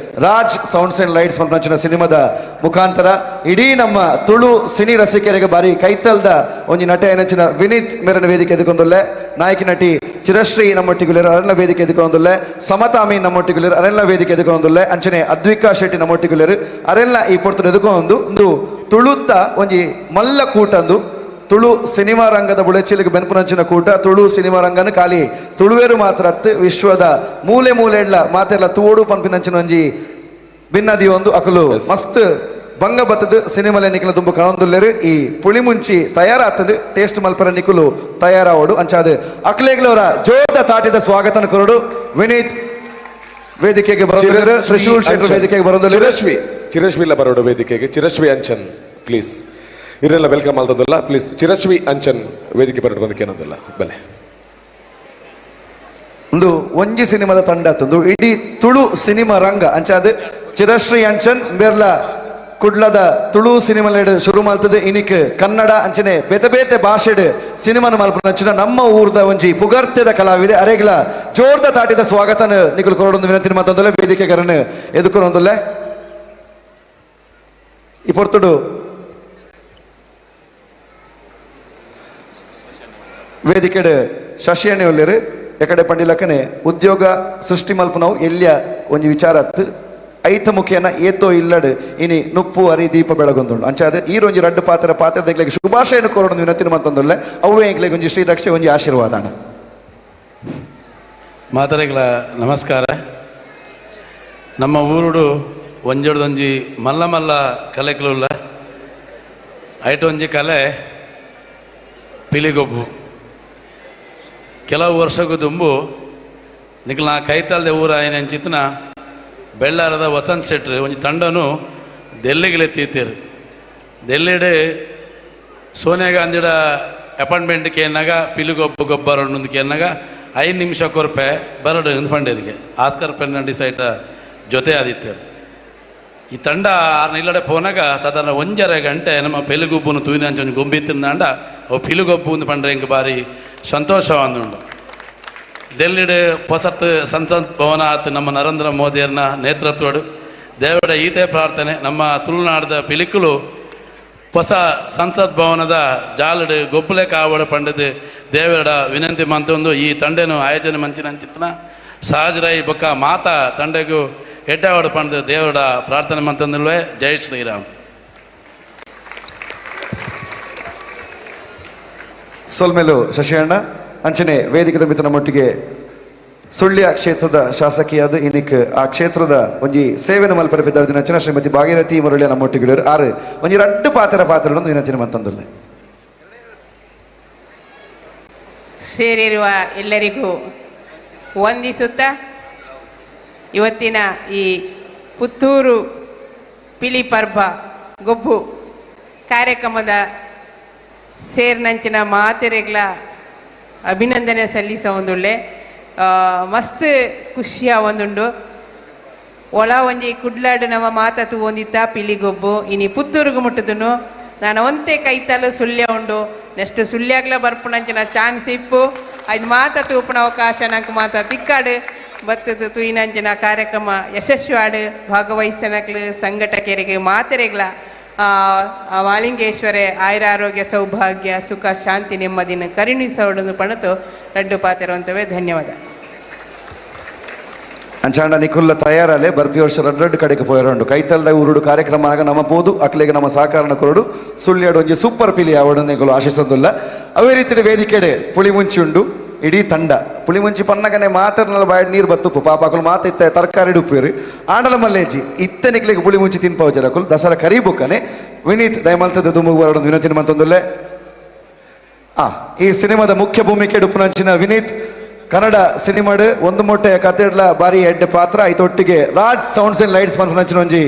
ರಾಜ್ sounds and lights ಪನ್ಪಂಚಿನ ಸಿನಿಮಾದ ಮುಖಾಂತರ ಇಡೀ ನಮ್ಮ ತುಳು ಸಿನಿ ರಸಿಕರಿಗೆ ಬಾರಿ ಕೈತಲ್ದ ಒಂಜಿ ನಟೆ ಏನಂಚಿನ ವಿನೀತ್ ಮೇರನ ವೇದಿಕೆ ಎದುಕೊಂದುಲ್ಲೆ ನಾಯಕಿ ನಟಿ ಚಿರಶ್ರೀ ನಮ್ಮೊಟ್ಟಿಗುಲೇರು ಅರಣ್ಯ ವೇದಿಕೆ ಎದುಕೊಂದುಲ್ಲೆ ಸಮತಾಮಿ ನಮ್ಮೊಟ್ಟಿಗುಲೇರು ಅರೆಲ್ಲ ವೇದಿಕೆ ಎದುಕೊಂದುಲ್ಲೆ ಅಂಚನೆ ಅದ್ವಿಕಾ ಶೆಟ್ಟಿ ನಮ್ಮೊಟ್ಟಿಗುಲೇರು ಅರೆಲ್ಲ ಈ ಪೊರ್ತುಡು ಎದುಕೊಂದು ಒಂದು ತುಳುತ್ತ ಒಂಜಿ ಮಲ್ಲ ಕೂಟಂದು ತುಳು ಸಿನಿಮಾ ರಂಗದ ಬುಳೆಚಿಲಿಗೆ ಬೆನ್ಪುನಂಚಿನ ಕೂಟ ತುಳು ಸಿನಿಮಾ ರಂಗನ ಖಾಲಿ ತುಳುವೇರು ಮಾತ್ರ ಅತ್ತು ವಿಶ್ವದ ಮೂಲೆ ಮೂಲೆ ಎಲ್ಲ ಮಾತೆಲ್ಲ ತೋಡು ಪನ್ಪಿನಂಚಿನ ಒಂಜಿ ಭಿನ್ನದಿ ಒಂದು ಅಕಲು ಮಸ್ತ್ ಬಂಗ ಬತ್ತದ ಸಿನಿಮಾಲೆ ನಿಖಲ ತುಂಬ ಕಾಣೊಂದುಲ್ಲೇರು ಈ ಪುಳಿಮುಂಚಿ ತಯಾರಾತದು ಟೇಸ್ಟ್ ಮಲ್ಪರ ನಿಕುಲು ತಯಾರಾವಡು ಅಂಚಾದ ಅಕ್ಲೇಗ್ಲವರ ಜೋದ ತಾಟಿದ ಸ್ವಾಗತನ ಕೊರಡು ವಿನೀತ್ ವೇದಿಕೆಗೆ ಬರೋದು ತ್ರಿಶೂಲ್ ಶೆಟ್ಟರ್ ವೇದಿಕೆಗೆ ಬರೋದು ಚಿರಶ್ವಿ ಚಿರಶ್ವಿ ಇಲ್ಲ ಬರೋಡು ವೇದಿಕೆಗೆ ಚಿರಶ್ವಿ ಅಂಚನ್ ಪ್ಲೀಸ್ ಇರೆಲ್ಲ welcome ಆಲ್ತದಲ್ಲ ಪ್ಲೀಸ್ ಚಿರಶ್ವಿ ಅಂಚನ್ ವೇದಿಕೆ ಬರೋಡು ಬಂದಕ್ಕೆ ಏನೊಂದಿಲ್ಲ ಬಲೆ ಒಂದು ಒಂಜಿ ಸಿನಿಮಾದ ತಂಡ ತಂದು ಇಡೀ ತುಳು ಸಿನಿಮಾ ರಂಗ ಅಂಚಾದ ಚಿರಶ್ರೀ ಅಂಚನ್ ಬೇರ್ಲ ಕುಡ್ಲದ ತುಳು ಸಿನಿಮಾಲೆಡ್ ಶುರು ಮಲ್ತದೆ. ಇನಿಕ್ ಕನ್ನಡ ಅಂಚನೆ ಬೇತೆ ಬೇತೆ ಭಾಷೆಡ್ ಸಿನಿಮಾನ ಮಲ್ಪುನಂಚಿನ ನಮ್ಮ ಊರ್ದ ಒಂಜಿ ಪುಗರ್ತೆದ ಕಲಾವಿದೆ ಅರೆಗ್ಲ ಜೋರ್ದ ತಾಟಿದ ಸ್ವಾಗತನ ನಿಕುಲು ಕೊರೊಡೊಂದು ವಿನಂತಿ ಮಾತಂದೊಲ್ಲೆ. ವೇದಿಕೆಗರನ್ನು ಎದುಕೊರೊಂದುಲ್ಲೆ. ಈ ಪೊರ್ತುಡು ವೇದಿಕೆಡ್ ಶಶಿಯಣ್ಣೆ ಉಲ್ಲೆರ್. ಎಕಡೆ ಪಂಡಿಲಕ್ಕನೆ ಉದ್ಯೋಗ ಸೃಷ್ಟಿ ಮಲ್ಪುನವು ಎಲ್ಯ ಒಂಜಿ ವಿಚಾರ ಅತ್ತು ಐತ ಮುಖೇನ ಏತೋ ಇಲ್ಲಡ್ ಇನಿ ನುಪ್ಪು ಅರಿ ದೀಪ ಬೆಳಗೊಂದುಂಡು. ಅಂಚಾದ ಈರೊಂಜಿ ರಡ್ಡು ಪಾತ್ರ ಪಾತ್ರ ಎಂಕ್ಲೆಗ್ ಶುಭಾಶಯನ ಕೋರೊಡೊಂದು ವಿನಂತಿ ಮಂತೊಂದುಲ್ಲೆ. ಅವ್ವೇ ಎಂಕ್ಲೆಗ್ ಒಂಜಿ ಶ್ರೀ ರಕ್ಷೆ ಒಂಜಿ ಆಶೀರ್ವಾದ. ಮಾತರೆಗಳ ನಮಸ್ಕಾರ. ನಮ್ಮ ಊರುಡು ಒಂಜೊಡ್ದೊಂಜಿ ಮಲ್ಲ ಮಲ್ಲ ಕಲೆಕುಲುಲ್ಲ. ಐಟ್ ಒಂಜಿ ಕಲೆ ಪಿಲಿಗೊಬ್ಬು. ಕೆಲವು ವರ್ಷಕ್ಕೂ ದುಂಬು ನಿಕ್ಲ ಕೈತಲ್ದೆ ಊರ ಅಂಚಿತ್ನ ಬೆಳ್ಳಾರದ ವಸಂತ್ ಶೆಟ್ರು ಒಂಜಿ ತಂಡನು ದೆಲ್ಲಿಗೆ ದೆಲ್ಲಿಡ್ ಸೋನಿಯಾ ಗಾಂಧಿಡ ಅಪಾಯಿಂಟ್ಮೆಂಟ್ ಕೇನಾಗ ಪಿಲಿಗೊಬ್ಬು ಗೊಬ್ಬರ ಕೇನಾಗ 5 ನಿಮಿಷ ಕೊರ್ಪೆ ಬರಡು ಎಂದು ಪಂಡೇರಿಗೆ ಆಸ್ಕರ್ ಫೆರ್ನಾಂಡಿಸ್ ಐಟ ಜೊತೆ ಆದಿತ್ಯರು. ಈ ತಂಡ ಆರು ಇಲ್ಲಡೆ ಪೋನಾಗ ಸಾಧಾರಣ 1.5 ಗಂಟೆ ನಮ್ಮ ಪಿಲಿಗೊಬ್ಬನು ತೂಯಿನ ಒಂಜಿ ಗೊಂಬಿ ತಿಂದಾಂಡ ಅವು ಪಿಲಿಗೊಬ್ಬು ಒಂದು ಪಂಡ್ರೆ ಎಂಕ್ ಬಾರಿ ಸಂತೋಷವಾದುಂಡು. ಡೆಲ್ಲಿಡ್ ಹೊಸತ್ ಸಂಸತ್ ಭವನ ಆತ್ ನಮ್ಮ ನರೇಂದ್ರ ಮೋದಿಯರ್ನ ನೇತೃತ್ವಡು ದೇವರ ಈತೆ ಪ್ರಾರ್ಥನೆ ನಮ್ಮ ತುಳುನಾಡದ ಪಿಲಿಕುಲು ಹೊಸ ಸಂಸತ್ ಭವನದ ಜಾಲಡು ಗೊಬ್ಬಲೆ ಕಾವಡ ಪಂಡದು ದೇವರ ವಿನಂತಿ ಮಂತೊಂದು ಈ ತಂಡೆನು ಆಯೋಜನೆ ಮಂಚಿನ ಚಿತ್ನ ಸಹಜರೈ ಬೊಕ್ಕ ಮಾತಾ ತಂಡೆಗೂ ಎಡ್ಡಾವಡ ಪಂಡದು ದೇವರ ಪ್ರಾರ್ಥನೆ ಮಂತಂದಿಲ್ವೇ. ಜೈ ಶ್ರೀರಾಮ್. ಸೊಲ್ಮೆಲು ಶಶಿಯಣ್ಣ. ಅಂಚನೆ ವೇದಿಕೆದ ಮಿತ್ರ ನಮ್ಮೊಟ್ಟಿಗೆ ಸುಳ್ಯ ಕ್ಷೇತ್ರದ ಶಾಸಕಿಯಾದ ಇನಿಕ್ ಆ ಕ್ಷೇತ್ರದ ಒಂಜಿ ಸೇವೆನ ಮಲ್ಪರೆ ಪಿದಾಡ್ದಿನ ಅಂಚನ ಶ್ರೀಮತಿ ಭಾಗೀರಥಿ ಮುರಳಿಯ ನಮ್ಮೊಟ್ಟಿಗೆ ಆರು ಒಂಜಿ ರಡ್ಡು ಪಾತ್ರ ಪಾತ್ರಗಳನ್ನು ವಿನಂತಿ ಮಂತಂದುಲ್ಲೆ. ಸೇರಿರುವ ಎಲ್ಲರಿಗೂ ವಂದಿಸುತ್ತಾ ಇವತ್ತಿನ ಈ ಪುತ್ತೂರು ಪಿಲಿ ಪರ್ಬ ಗೊಬ್ಬು ಕಾರ್ಯಕ್ರಮದ ಸೇರ್ನಂಚಿನ ಮಾತೆರೆಗ್ಲ ಅಭಿನಂದನೆ ಸಲ್ಲಿಸ ಒಂದುಳ್ಳೆ ಮಸ್ತ್ ಖುಷಿಯ ಒಂದುಂಡು. ಒಳ ಒಂಜಿ ಕುಡ್ಲಾಡು ನಮ್ಮ ಮಾತ ತೂವೊಂದಿತ್ತ ಪಿಲಿಗೊಬ್ಬು ಇನಿ ಪುತ್ತೂರುಗು ಮುಟ್ಟುದುನು ನಾನು ಒಂತೆ ಕೈತಲು ಸುಳ್ಯ ಉಂಡು. ನೆಕ್ಸ್ಟ್ ಸುಳ್ಯಾಗ್ಲ ಬರ್ಪುನಂಚಿನ ಚಾನ್ಸ್ ಇಪ್ಪು ಅಯ್ನ ಮಾತ ತೂಪುನ ಅವಕಾಶ ನಂಗೆ ಮಾತ ತಿಕ್ಕಾಡು ಬತ್ತದ ತೂಯಿನಂಚಿನ ಕಾರ್ಯಕ್ರಮ ಯಶಸ್ವಿ ಭಾಗವಹಿಸನಕ್ಲು ಸಂಘಟಕರಿಗೆ ಮಾತೆರೆಗ್ಲ ಮಾಲಿಂಗೇಶ್ವರೇ ಆಯುರಾರೋಗ್ಯ ಸೌಭಾಗ್ಯ ಸುಖ ಶಾಂತಿ ನೆಮ್ಮದಿನ ಕರುಣಿಸೋಡೊಂದು ಪಣತು ರಡ್ಡು ಪಾತಿರುವಂತವೇ. ಧನ್ಯವಾದ. ಅಂಚಾಂಡ ನಿಕುಲ್ಲ ತಯಾರಲೆ ಬರ್ಪಿ ವರ್ಷ ರಡ್ಡು ರಡ್ಡು ಕಡೆಗೆ ಪೋಯರುಂಡು. ಕೈತಲ್ದ ಊರುಡು ಕಾರ್ಯಕ್ರಮ ಆಗ ನಮ್ಮ ಪೋದು ಅಕ್ಲೆಗೆ ನಮ್ಮ ಸಹಕಾರನ ಕೊರಡು ಸುಳ್ಯಾಡು ಒಂಜಿ ಸೂಪರ್ ಪಿಲಿ ಆವಡು ನಿಕುಲು ಆಶಿಸೋದಿಲ್ಲ. ಅವೇ ರೀತಿಯ ವೇದಿಕೆಡೆ ಪುಳಿ ಮುಂಚಿ ಉಂಡು ಇಡೀ ತಂಡ. ಪುಳಿಮುಂಚಿ ಪನ್ನಗನೆ ಮಾತ್ರನಲ್ಲ ಬಾಯ್ ನೀರು ಬತ್ತುಪ್ಪು ಪಾಪ ಅಕುಲು ಮಾತ ಇತ್ತ ತರಕಾರಿ ಉಪ್ಪೇರು ಆಂಡಲ ಮಲ್ಲೇಜಿ ಇತ್ತ ನಿಕ್ಲೆಗೆ ಪುಳಿಮುಂಚಿ ತಿನ್ಪವು ಅಕುಲು ದಸರಾ ಕರಿಬುಕ್ಕನೆ ವಿನೀತ್ ದಯಮಲ್ತದ ದುಂಬು ಬರೋದು ವಿನಂತಿ ಮಂತೊಂದುಲ್ಲೆ. ಈ ಸಿನಿಮಾದ ಮುಖ್ಯ ಭೂಮಿಕೆ ಉಪ್ಪುನಂಚಿನ ವಿನೀತ್ ಕನ್ನಡ ಸಿನಿಮಾಡ್ ಒಂದು ಮೊಟ್ಟೆಯ ಕತೆಡ್ಲ ಬಾರಿ ಎಡ್ಡೆ ಪಾತ್ರ ಐತೊಟ್ಟಿಗೆ ರಾಜ್ sounds and lights ಮನ್ಪುನಂಚಿನ ಒಂಜಿ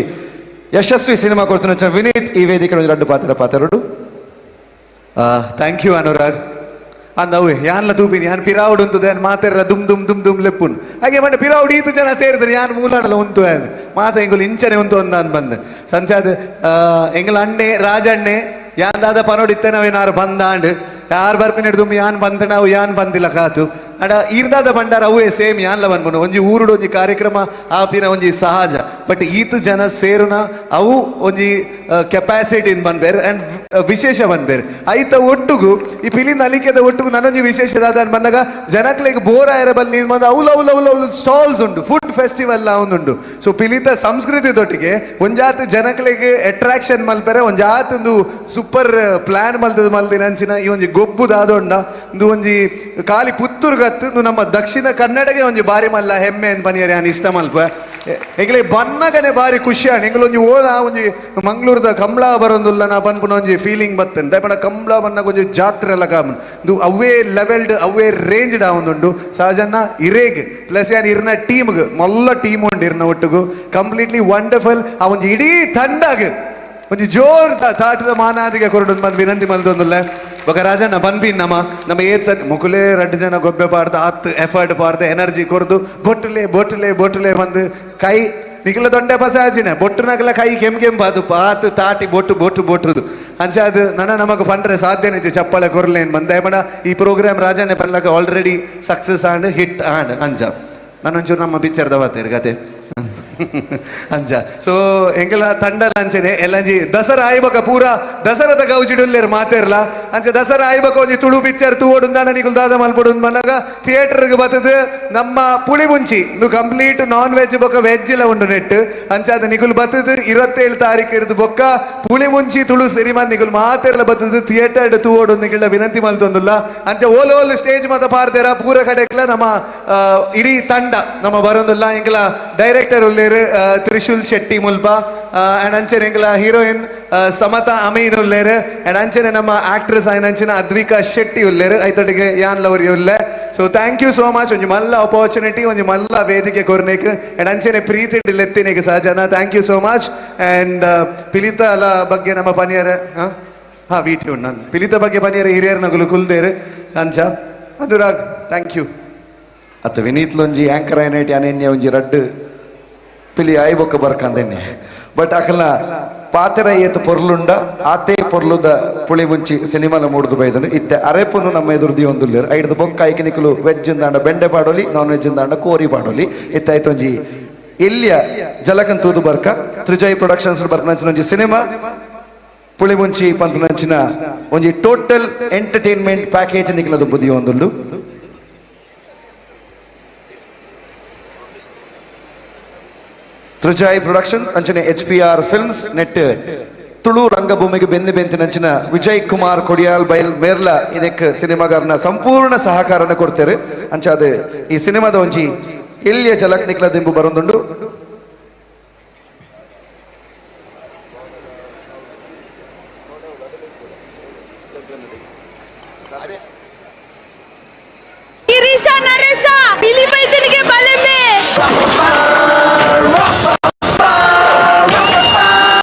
ಯಶಸ್ವಿ ಸಿನಿಮಾ ಕೊಡ್ತಿನಂಚಿನ ವಿನೀತ್ ಈ ವೇದಿಕೆ ಒಂಜಿ ರಡ್ಡು ಪಾತ್ರ ಪಾತ್ರಡು. Thank you Anurag. ಅಂದವೇ ಯಾನ್ಲ ತೂಪಿನಿ ಯಾನ್ ಪಿರಾವುಡು ಉಂತುದೆ ಮಾತೆರ್ಲ ದುಮ್ ದುಮ್ ದುಮ್ ದುಮ್ ಲೆಪ್ಪುನ್ ಹಾಗೆ ಮಂಡ ಪಿರಾವುಡು ಈತು ಜನ ಸೇರಿದ್ರೆ ಯಾನ್ ಮೂಲಾಡಲ ಉಂತು ಯಾನ್ ಮಾತ ಎಂಗುಲು ಇಂಚನೆ ಉಂತು ಅಂದಾನ್ ಬಂದ್ ಸಂಚಾದ ಎಂಗುಲ ಅಣ್ಣೆ ರಾಜಣ್ಣೆ ಯಾನ್ ದಾದ ಪನೋಡಿತ್ತೆ ನಾವೇನಾರು ಬಂದಾಂಡ್ ಯಾರು ಬರ್ಪಿನ ದುಮ್ಮಿ ಯಾನ್ ಬಂದ ನಾವು ಯಾನ್ ಬಂದಿಲ್ಲ ಕಾತು ಅಂಡ ಈರ್ದಾದ ಬಂಡಾರ ಅವೇ ಸೇಮ್ ಯಾನ್ಲ ಬಂದ್ಬನು ಒಂಜಿ ಊರುಡು ಒಂಜಿ ಕಾರ್ಯಕ್ರಮ ಆಪಿನ ಒಂಜಿ ಸಹಜ ಬಟ್ ಈತು ಜನ ಸೇರುನ ಅವು ಒಂಜಿ ಕೆಪಾಸಿಟಿ ಬನ್ಬೇರ್ ಅಂಡ್ ವಿಶೇಷ ಬನ್ಬೇರ್ ಐತ ಒಟ್ಟುಗು ಈ ಪಿಲಿ ನಲಿಕೆದ ಒಟ್ಟುಗು ನನ್ನೊಂಜಿ ವಿಶೇಷ ದಾದ ಬಂದಾಗ ಜನಕ್ಲೆಗ್ ಬೋರ್ ಆಯರ ಬಲ್ಲಿ ಬಂದು ಅವ್ಲು ಅವ್ಲು ಅವ್ಲು ಅವ್ಲು ಸ್ಟಾಲ್ಸ್ ಉಂಡು ಫುಡ್ ಫೆಸ್ಟಿವಲ್ ಉಂಡು. ಸೊ ಪಿಲಿತ ಸಂಸ್ಕೃತಿ ದೊಟ್ಟಿಗೆ ಒಂಜಾತ್ ಜನಕ್ಲೆಗ್ ಅಟ್ರಾಕ್ಷನ್ ಮಲ್ಪೆರೆ ಒಂಜಾತ್ ಒಂದು ಸೂಪರ್ ಪ್ಲಾನ್ ಮಲ್ತದ ಮಲ್ದಿನ ಅಂಚಿನ ಈ ಒಂಜಿ ಗೊಬ್ಬು ದಾದೊಂಡ ಒಂದು ಒಂಜಿ ಖಾಲಿ ಪುತ್ತೂರು ಗತ್ತು ನಮ್ಮ ದಕ್ಷಿಣ ಕನ್ನಡಗೆ ಒಂಜಿ ಬಾರಿ ಮಲ್ಲ ಹೆಮ್ಮೆ ಅಂತ ಬನಿಯರೆ ಯಾನ್ ಇಷ್ಟ ಮಲ್ಪ ಎಂಗ್ಲೆ ಬನ್ನಗನೆ ಬಾರಿ ಖುಷಿ ಆಂಡ್ ಎಂಗ್ಲ ಒಂಜಿ ಓಲ ಒಂಜಿ ಮಂಗಳೂರದ ಕಂಬ್ಳ ಬರೋದುಲ್ಲ ನಾ ಪನ್ಪುನ ಒಂಜಿ ಫೀಲಿಂಗ್ ಬತ್ತನ್ ದಯಪಂಡ ಕಂಬ್ಳ ಬನ್ನಗ ಒಂಜಿ ಜಾತ್ರೆ ಎಲ್ಲ ಕಾಮನ್ ಇದು ಅವೇ ಲೆವೆಲ್ಡ್ ಅವೇ ರೇಂಜ್ಡ್ ಆವೊಂದುಂಡು ಸಹಜನ್ನ ಇರೇಗ್ ಪ್ಲಸ್ ಯಾನ್ ಇರ್ನ ಟೀಮ್ಗ್ ಮೊಲ್ಲ ಟೀಮ್ ಉಂಡು ಇರ್ನ ಒಟ್ಟುಗು ಕಂಪ್ಲೀಟ್ಲಿ ವಂಡರ್ಫುಲ್ ಆ ಒಂಜಿ ಇಡೀ ತಂಡಗ್ ಒಂಜಿ ಜೋರ್ ತಾಟದ ಮಾನಾದಿಗೆ ಕೊರಡು ಬಂದು ವಿನಂತಿ ಮಲ್ದೊಂದುಲ್ಲ ಬೊಕ ರಾಜಣ್ಣ ಬನ್ಪಿನ್ ನಮ್ಮ ನಮ್ಮ ಏತ್ ಸತ್ ಮುಕುಲೇ ರಡ್ಡು ಜನ ಗೊಬ್ಬೆ ಪಾಡ್ದು ಆತ್ ಎಫರ್ಟ್ ಪಾಡ್ದು ಎನರ್ಜಿ ಕೊರ್ದು ಬೊಟ್ಟಲೆ ಬೊಟ್ಟಲೆ ಬೊಟ್ಟಲೆ ಬಂದು ಕೈ ನಿಕಲ ದೊಂಡೆ ಪಸ ಆಜಿನ ಬೊಟ್ಟು ನಗಲ ಕೈ ಕೆಂ ಕೆಂಪಾದು ಪಾತು ತಾಟಿ ಬೊಟ್ಟು ಬೊಟ್ಟು ಬೊಟ್ಟುದು. ಅಂಚ ಅದು ನನ ನಮಗ್ ಪಂಡ್ರೆ ಸಾಧ್ಯನೇ ಇತ್ತು ಚಪ್ಪಾಳೆ ಕೊರ್ಲೇನ್ ಬಂದ ಬಣ ಈ ಪ್ರೋಗ್ರಾಮ್ ರಾಜನೇ ಪನ್ಲಕ ಆಲ್ರೆಡಿ ಸಕ್ಸಸ್ ಆಂಡ್ ಹಿಟ್ ಆಂಡ್ ಅಂಚ ನಾನೊಂಚೂರು ನಮ್ಮ ಪಿಕ್ಚರ್ದ ಬಾತೇರು ಕತೆ ಅಂಚ. ಸೊ ಎಂಗೆಲ ತಂಡಲ ಅಂಚನೆ ಎಲ್ಲಂಜಿ ದಸರಾ ಆಯ್ಬಕ ಪೂರ ದಸರಾದ ಗೌಜಿಡುಲ್ಲೇರು ಮಾತೇರ್ಲ ಅಂಚ ದಸರಾ ಆಯ್ಬಕ ಒಂಜಿ ತುಳು ಪಿಕ್ಚರ್ ತೂವೊಡುಂದಾನ ನಿಕುಲು ದಾದ ಮಲ್ಪೊಡು ಮನ್ನಗ ಥಿಯೇಟರ್ಗೆ ಬತ್ತದು ನಮ್ಮ ಪುಳಿ ಮುಂಚಿ ನು ಕಂಪ್ಲೀಟ್ ನಾನ್ ವೆಜ್ ಬೊಕ್ಕ ವೆಜ್ ಇಲ್ಲ ಉಂಡು ನೆಟ್. ಅಂಚ ಅದು ನಿಕುಲು ಬತ್ತದು 27 ತಾರೀಕು ಇರ್ದು ಬೊಕ್ಕ ಪುಳಿ ಮುಂಚಿ ತುಳು ಸಿನಿಮಾ ನಿಕುಲು ಮಾತೆರ್ಲ ಬತ್ತದು ಥಿಯೇಟರ್ ತೂವೊಡು ನಿಕುಲ ವಿನಂತಿ ಮಲ್ತೊಂದುಲ್ಲ. ಅಂಚ ಓಲ್ ಓಲ್ ಸ್ಟೇಜ್ ಮಾತ ಪಾರ್ದೇರ ಪೂರ ಕಡೆಕ್ಲ ನಮ್ಮ ಇಡೀ ತಂಡ ನಮ್ಮ ಬರೋಂದುಲ್ಲ. ಎಂಕಲ ಡೈರೆಕ್ಟರ್ ಉಲ್ಲೇರು ತ್ರಿಶೂಲ್ ಶೆಟ್ಟಿ ಮುಲ್ಪ ಅಂಡ್ ಅಂಚನೆ ಎಂಕಲ ಹೀರೋಯಿನ್ ಸಮತಾ ಅಮೀನ್ ಉಲ್ಲೇರು ಅಂಡ್ ಅಂಚನೆ ನಮ್ಮ ಆಕ್ಟ್ರೆಸ್ ಆಯ್ನ ಅಂಚಿನ ಅದ್ವಿಕಾ ಶೆಟ್ಟಿ ಉಲ್ಲೇರು ಐತೊಟ್ಟಿಗೆ ಯಾನ್ ಲವರಿ ಉಲ್ಲೆ. So thank you so much ಒಂಜಿ ಮಲ್ಲ ಅಪರ್ಚುನಿಟಿ ಒಂಜಿ ಮಲ್ಲ ವೇದಿಕೆ ಕೊರ್ನೇಕ್ ಅಂಡ್ ಅಂಚನೆ ಪ್ರೀತಿ ಲೆತ್ತಿನೇಕ್ ಸಹಜನ thank you so much. And ಪಿಲಿತ ಅಲ ಬಗ್ಗೆ ನಮ್ಮ ಪನಿಯರ ಹಾ ವೀಟಿ ನಾನು ಪಿಲಿತ ಬಗ್ಗೆ ಪನಿಯರ ಹಿರಿಯರ್ ನಗುಲು ಕುಲ್ದೇರು ಅಂಚ ಅನುರಾಗ್ thank you. ಅತ್ತ ವಿನೀತ್ ಲೊಂಜಿ ಆಂಕರ್ ಐನೈಟ್ ಅನೆನ್ಯ ಒಂಜಿ ರಡ್ಡು ಪಿಲಿ ಆಯ್ಬೊಕ್ಕ ಬರ್ಕಂದೆನ್ನೆ ಬಟ್ ಅಕಲ್ನ ಪಾತೆರ ಏತ್ ಪೊರ್ಲುಂಡ ಆತೇ ಪೊರ್ಲುದ ಪುಳಿ ಮುಂಚಿ ಸಿನಿಮಾಲ ಮೂಡ್ದು ಬೈದನು ಇತ್ತೆ ಅರೆಪುನು ನಮ್ಮ ಎದುರುದಿ ಒಂದುಲ್ಲೇರು ಐಡ್ದು ಬೊಕ್ಕ ಐಕೆ ನಿಕುಲು ವೆಜ್ ಇಂದಾಂಡ ಬೆಂಡೆ ಪಾಡೋಲಿ ನಾನ್ ವೆಜ್ ಇಂದಾಂಡ ಕೋರಿ ಪಾಡೋಲಿ ಇತ್ತೆ ಆಯ್ತೊಂಜಿ ಎಲ್ಲಿಯ ಜಲಕನ್ ತೂದು ಬರ್ಕ ತ್ರಿಜಯ್ ಪ್ರೊಡಕ್ಷನ್ಸ್ ಬರ್ಕನಂಚಿನ ಒಂಜಿ ಸಿನಿಮಾ ಪುಳಿ ಮುಂಚಿ ಪಂಪನಂಚಿನ ಒಂಜಿ ಟೋಟಲ್ ಎಂಟರ್ಟೈನ್ಮೆಂಟ್ ಪ್ಯಾಕೇಜ್ ನಿಕಲದು ಬುದಿ ಒಂದುಲ್ಲು. ತ್ರಿಜಾಯ್ ಪ್ರೊಡಕ್ಷನ್ಸ್ ಅಂಚನೆ H P R films net Tulu ರಂಗಭೂಮಿಗೆ ಬೆನ್ನು ಬೆಂತಿನಂಚಿನ ವಿಜಯ್ ಕುಮಾರ್ ಕೊಡಿಯಾಲ್ ಬೈಲ್ ಮೇರ್ಲ ಇದಕ್ಕೆ ಸಿನಿಮಾಗಾರನ ಸಂಪೂರ್ಣ ಸಹಕಾರನ ಕೊಡ್ತಾರೆ. ಅಂಚಾದ ಈ ಸಿನಿಮಾದ ಒಂಜಿ ಎಲ್ಲಿಯ ಜಲಕ್ ನಿಕ್ಲ ದಿಂಬು ಬರೊಂದುಂಡು.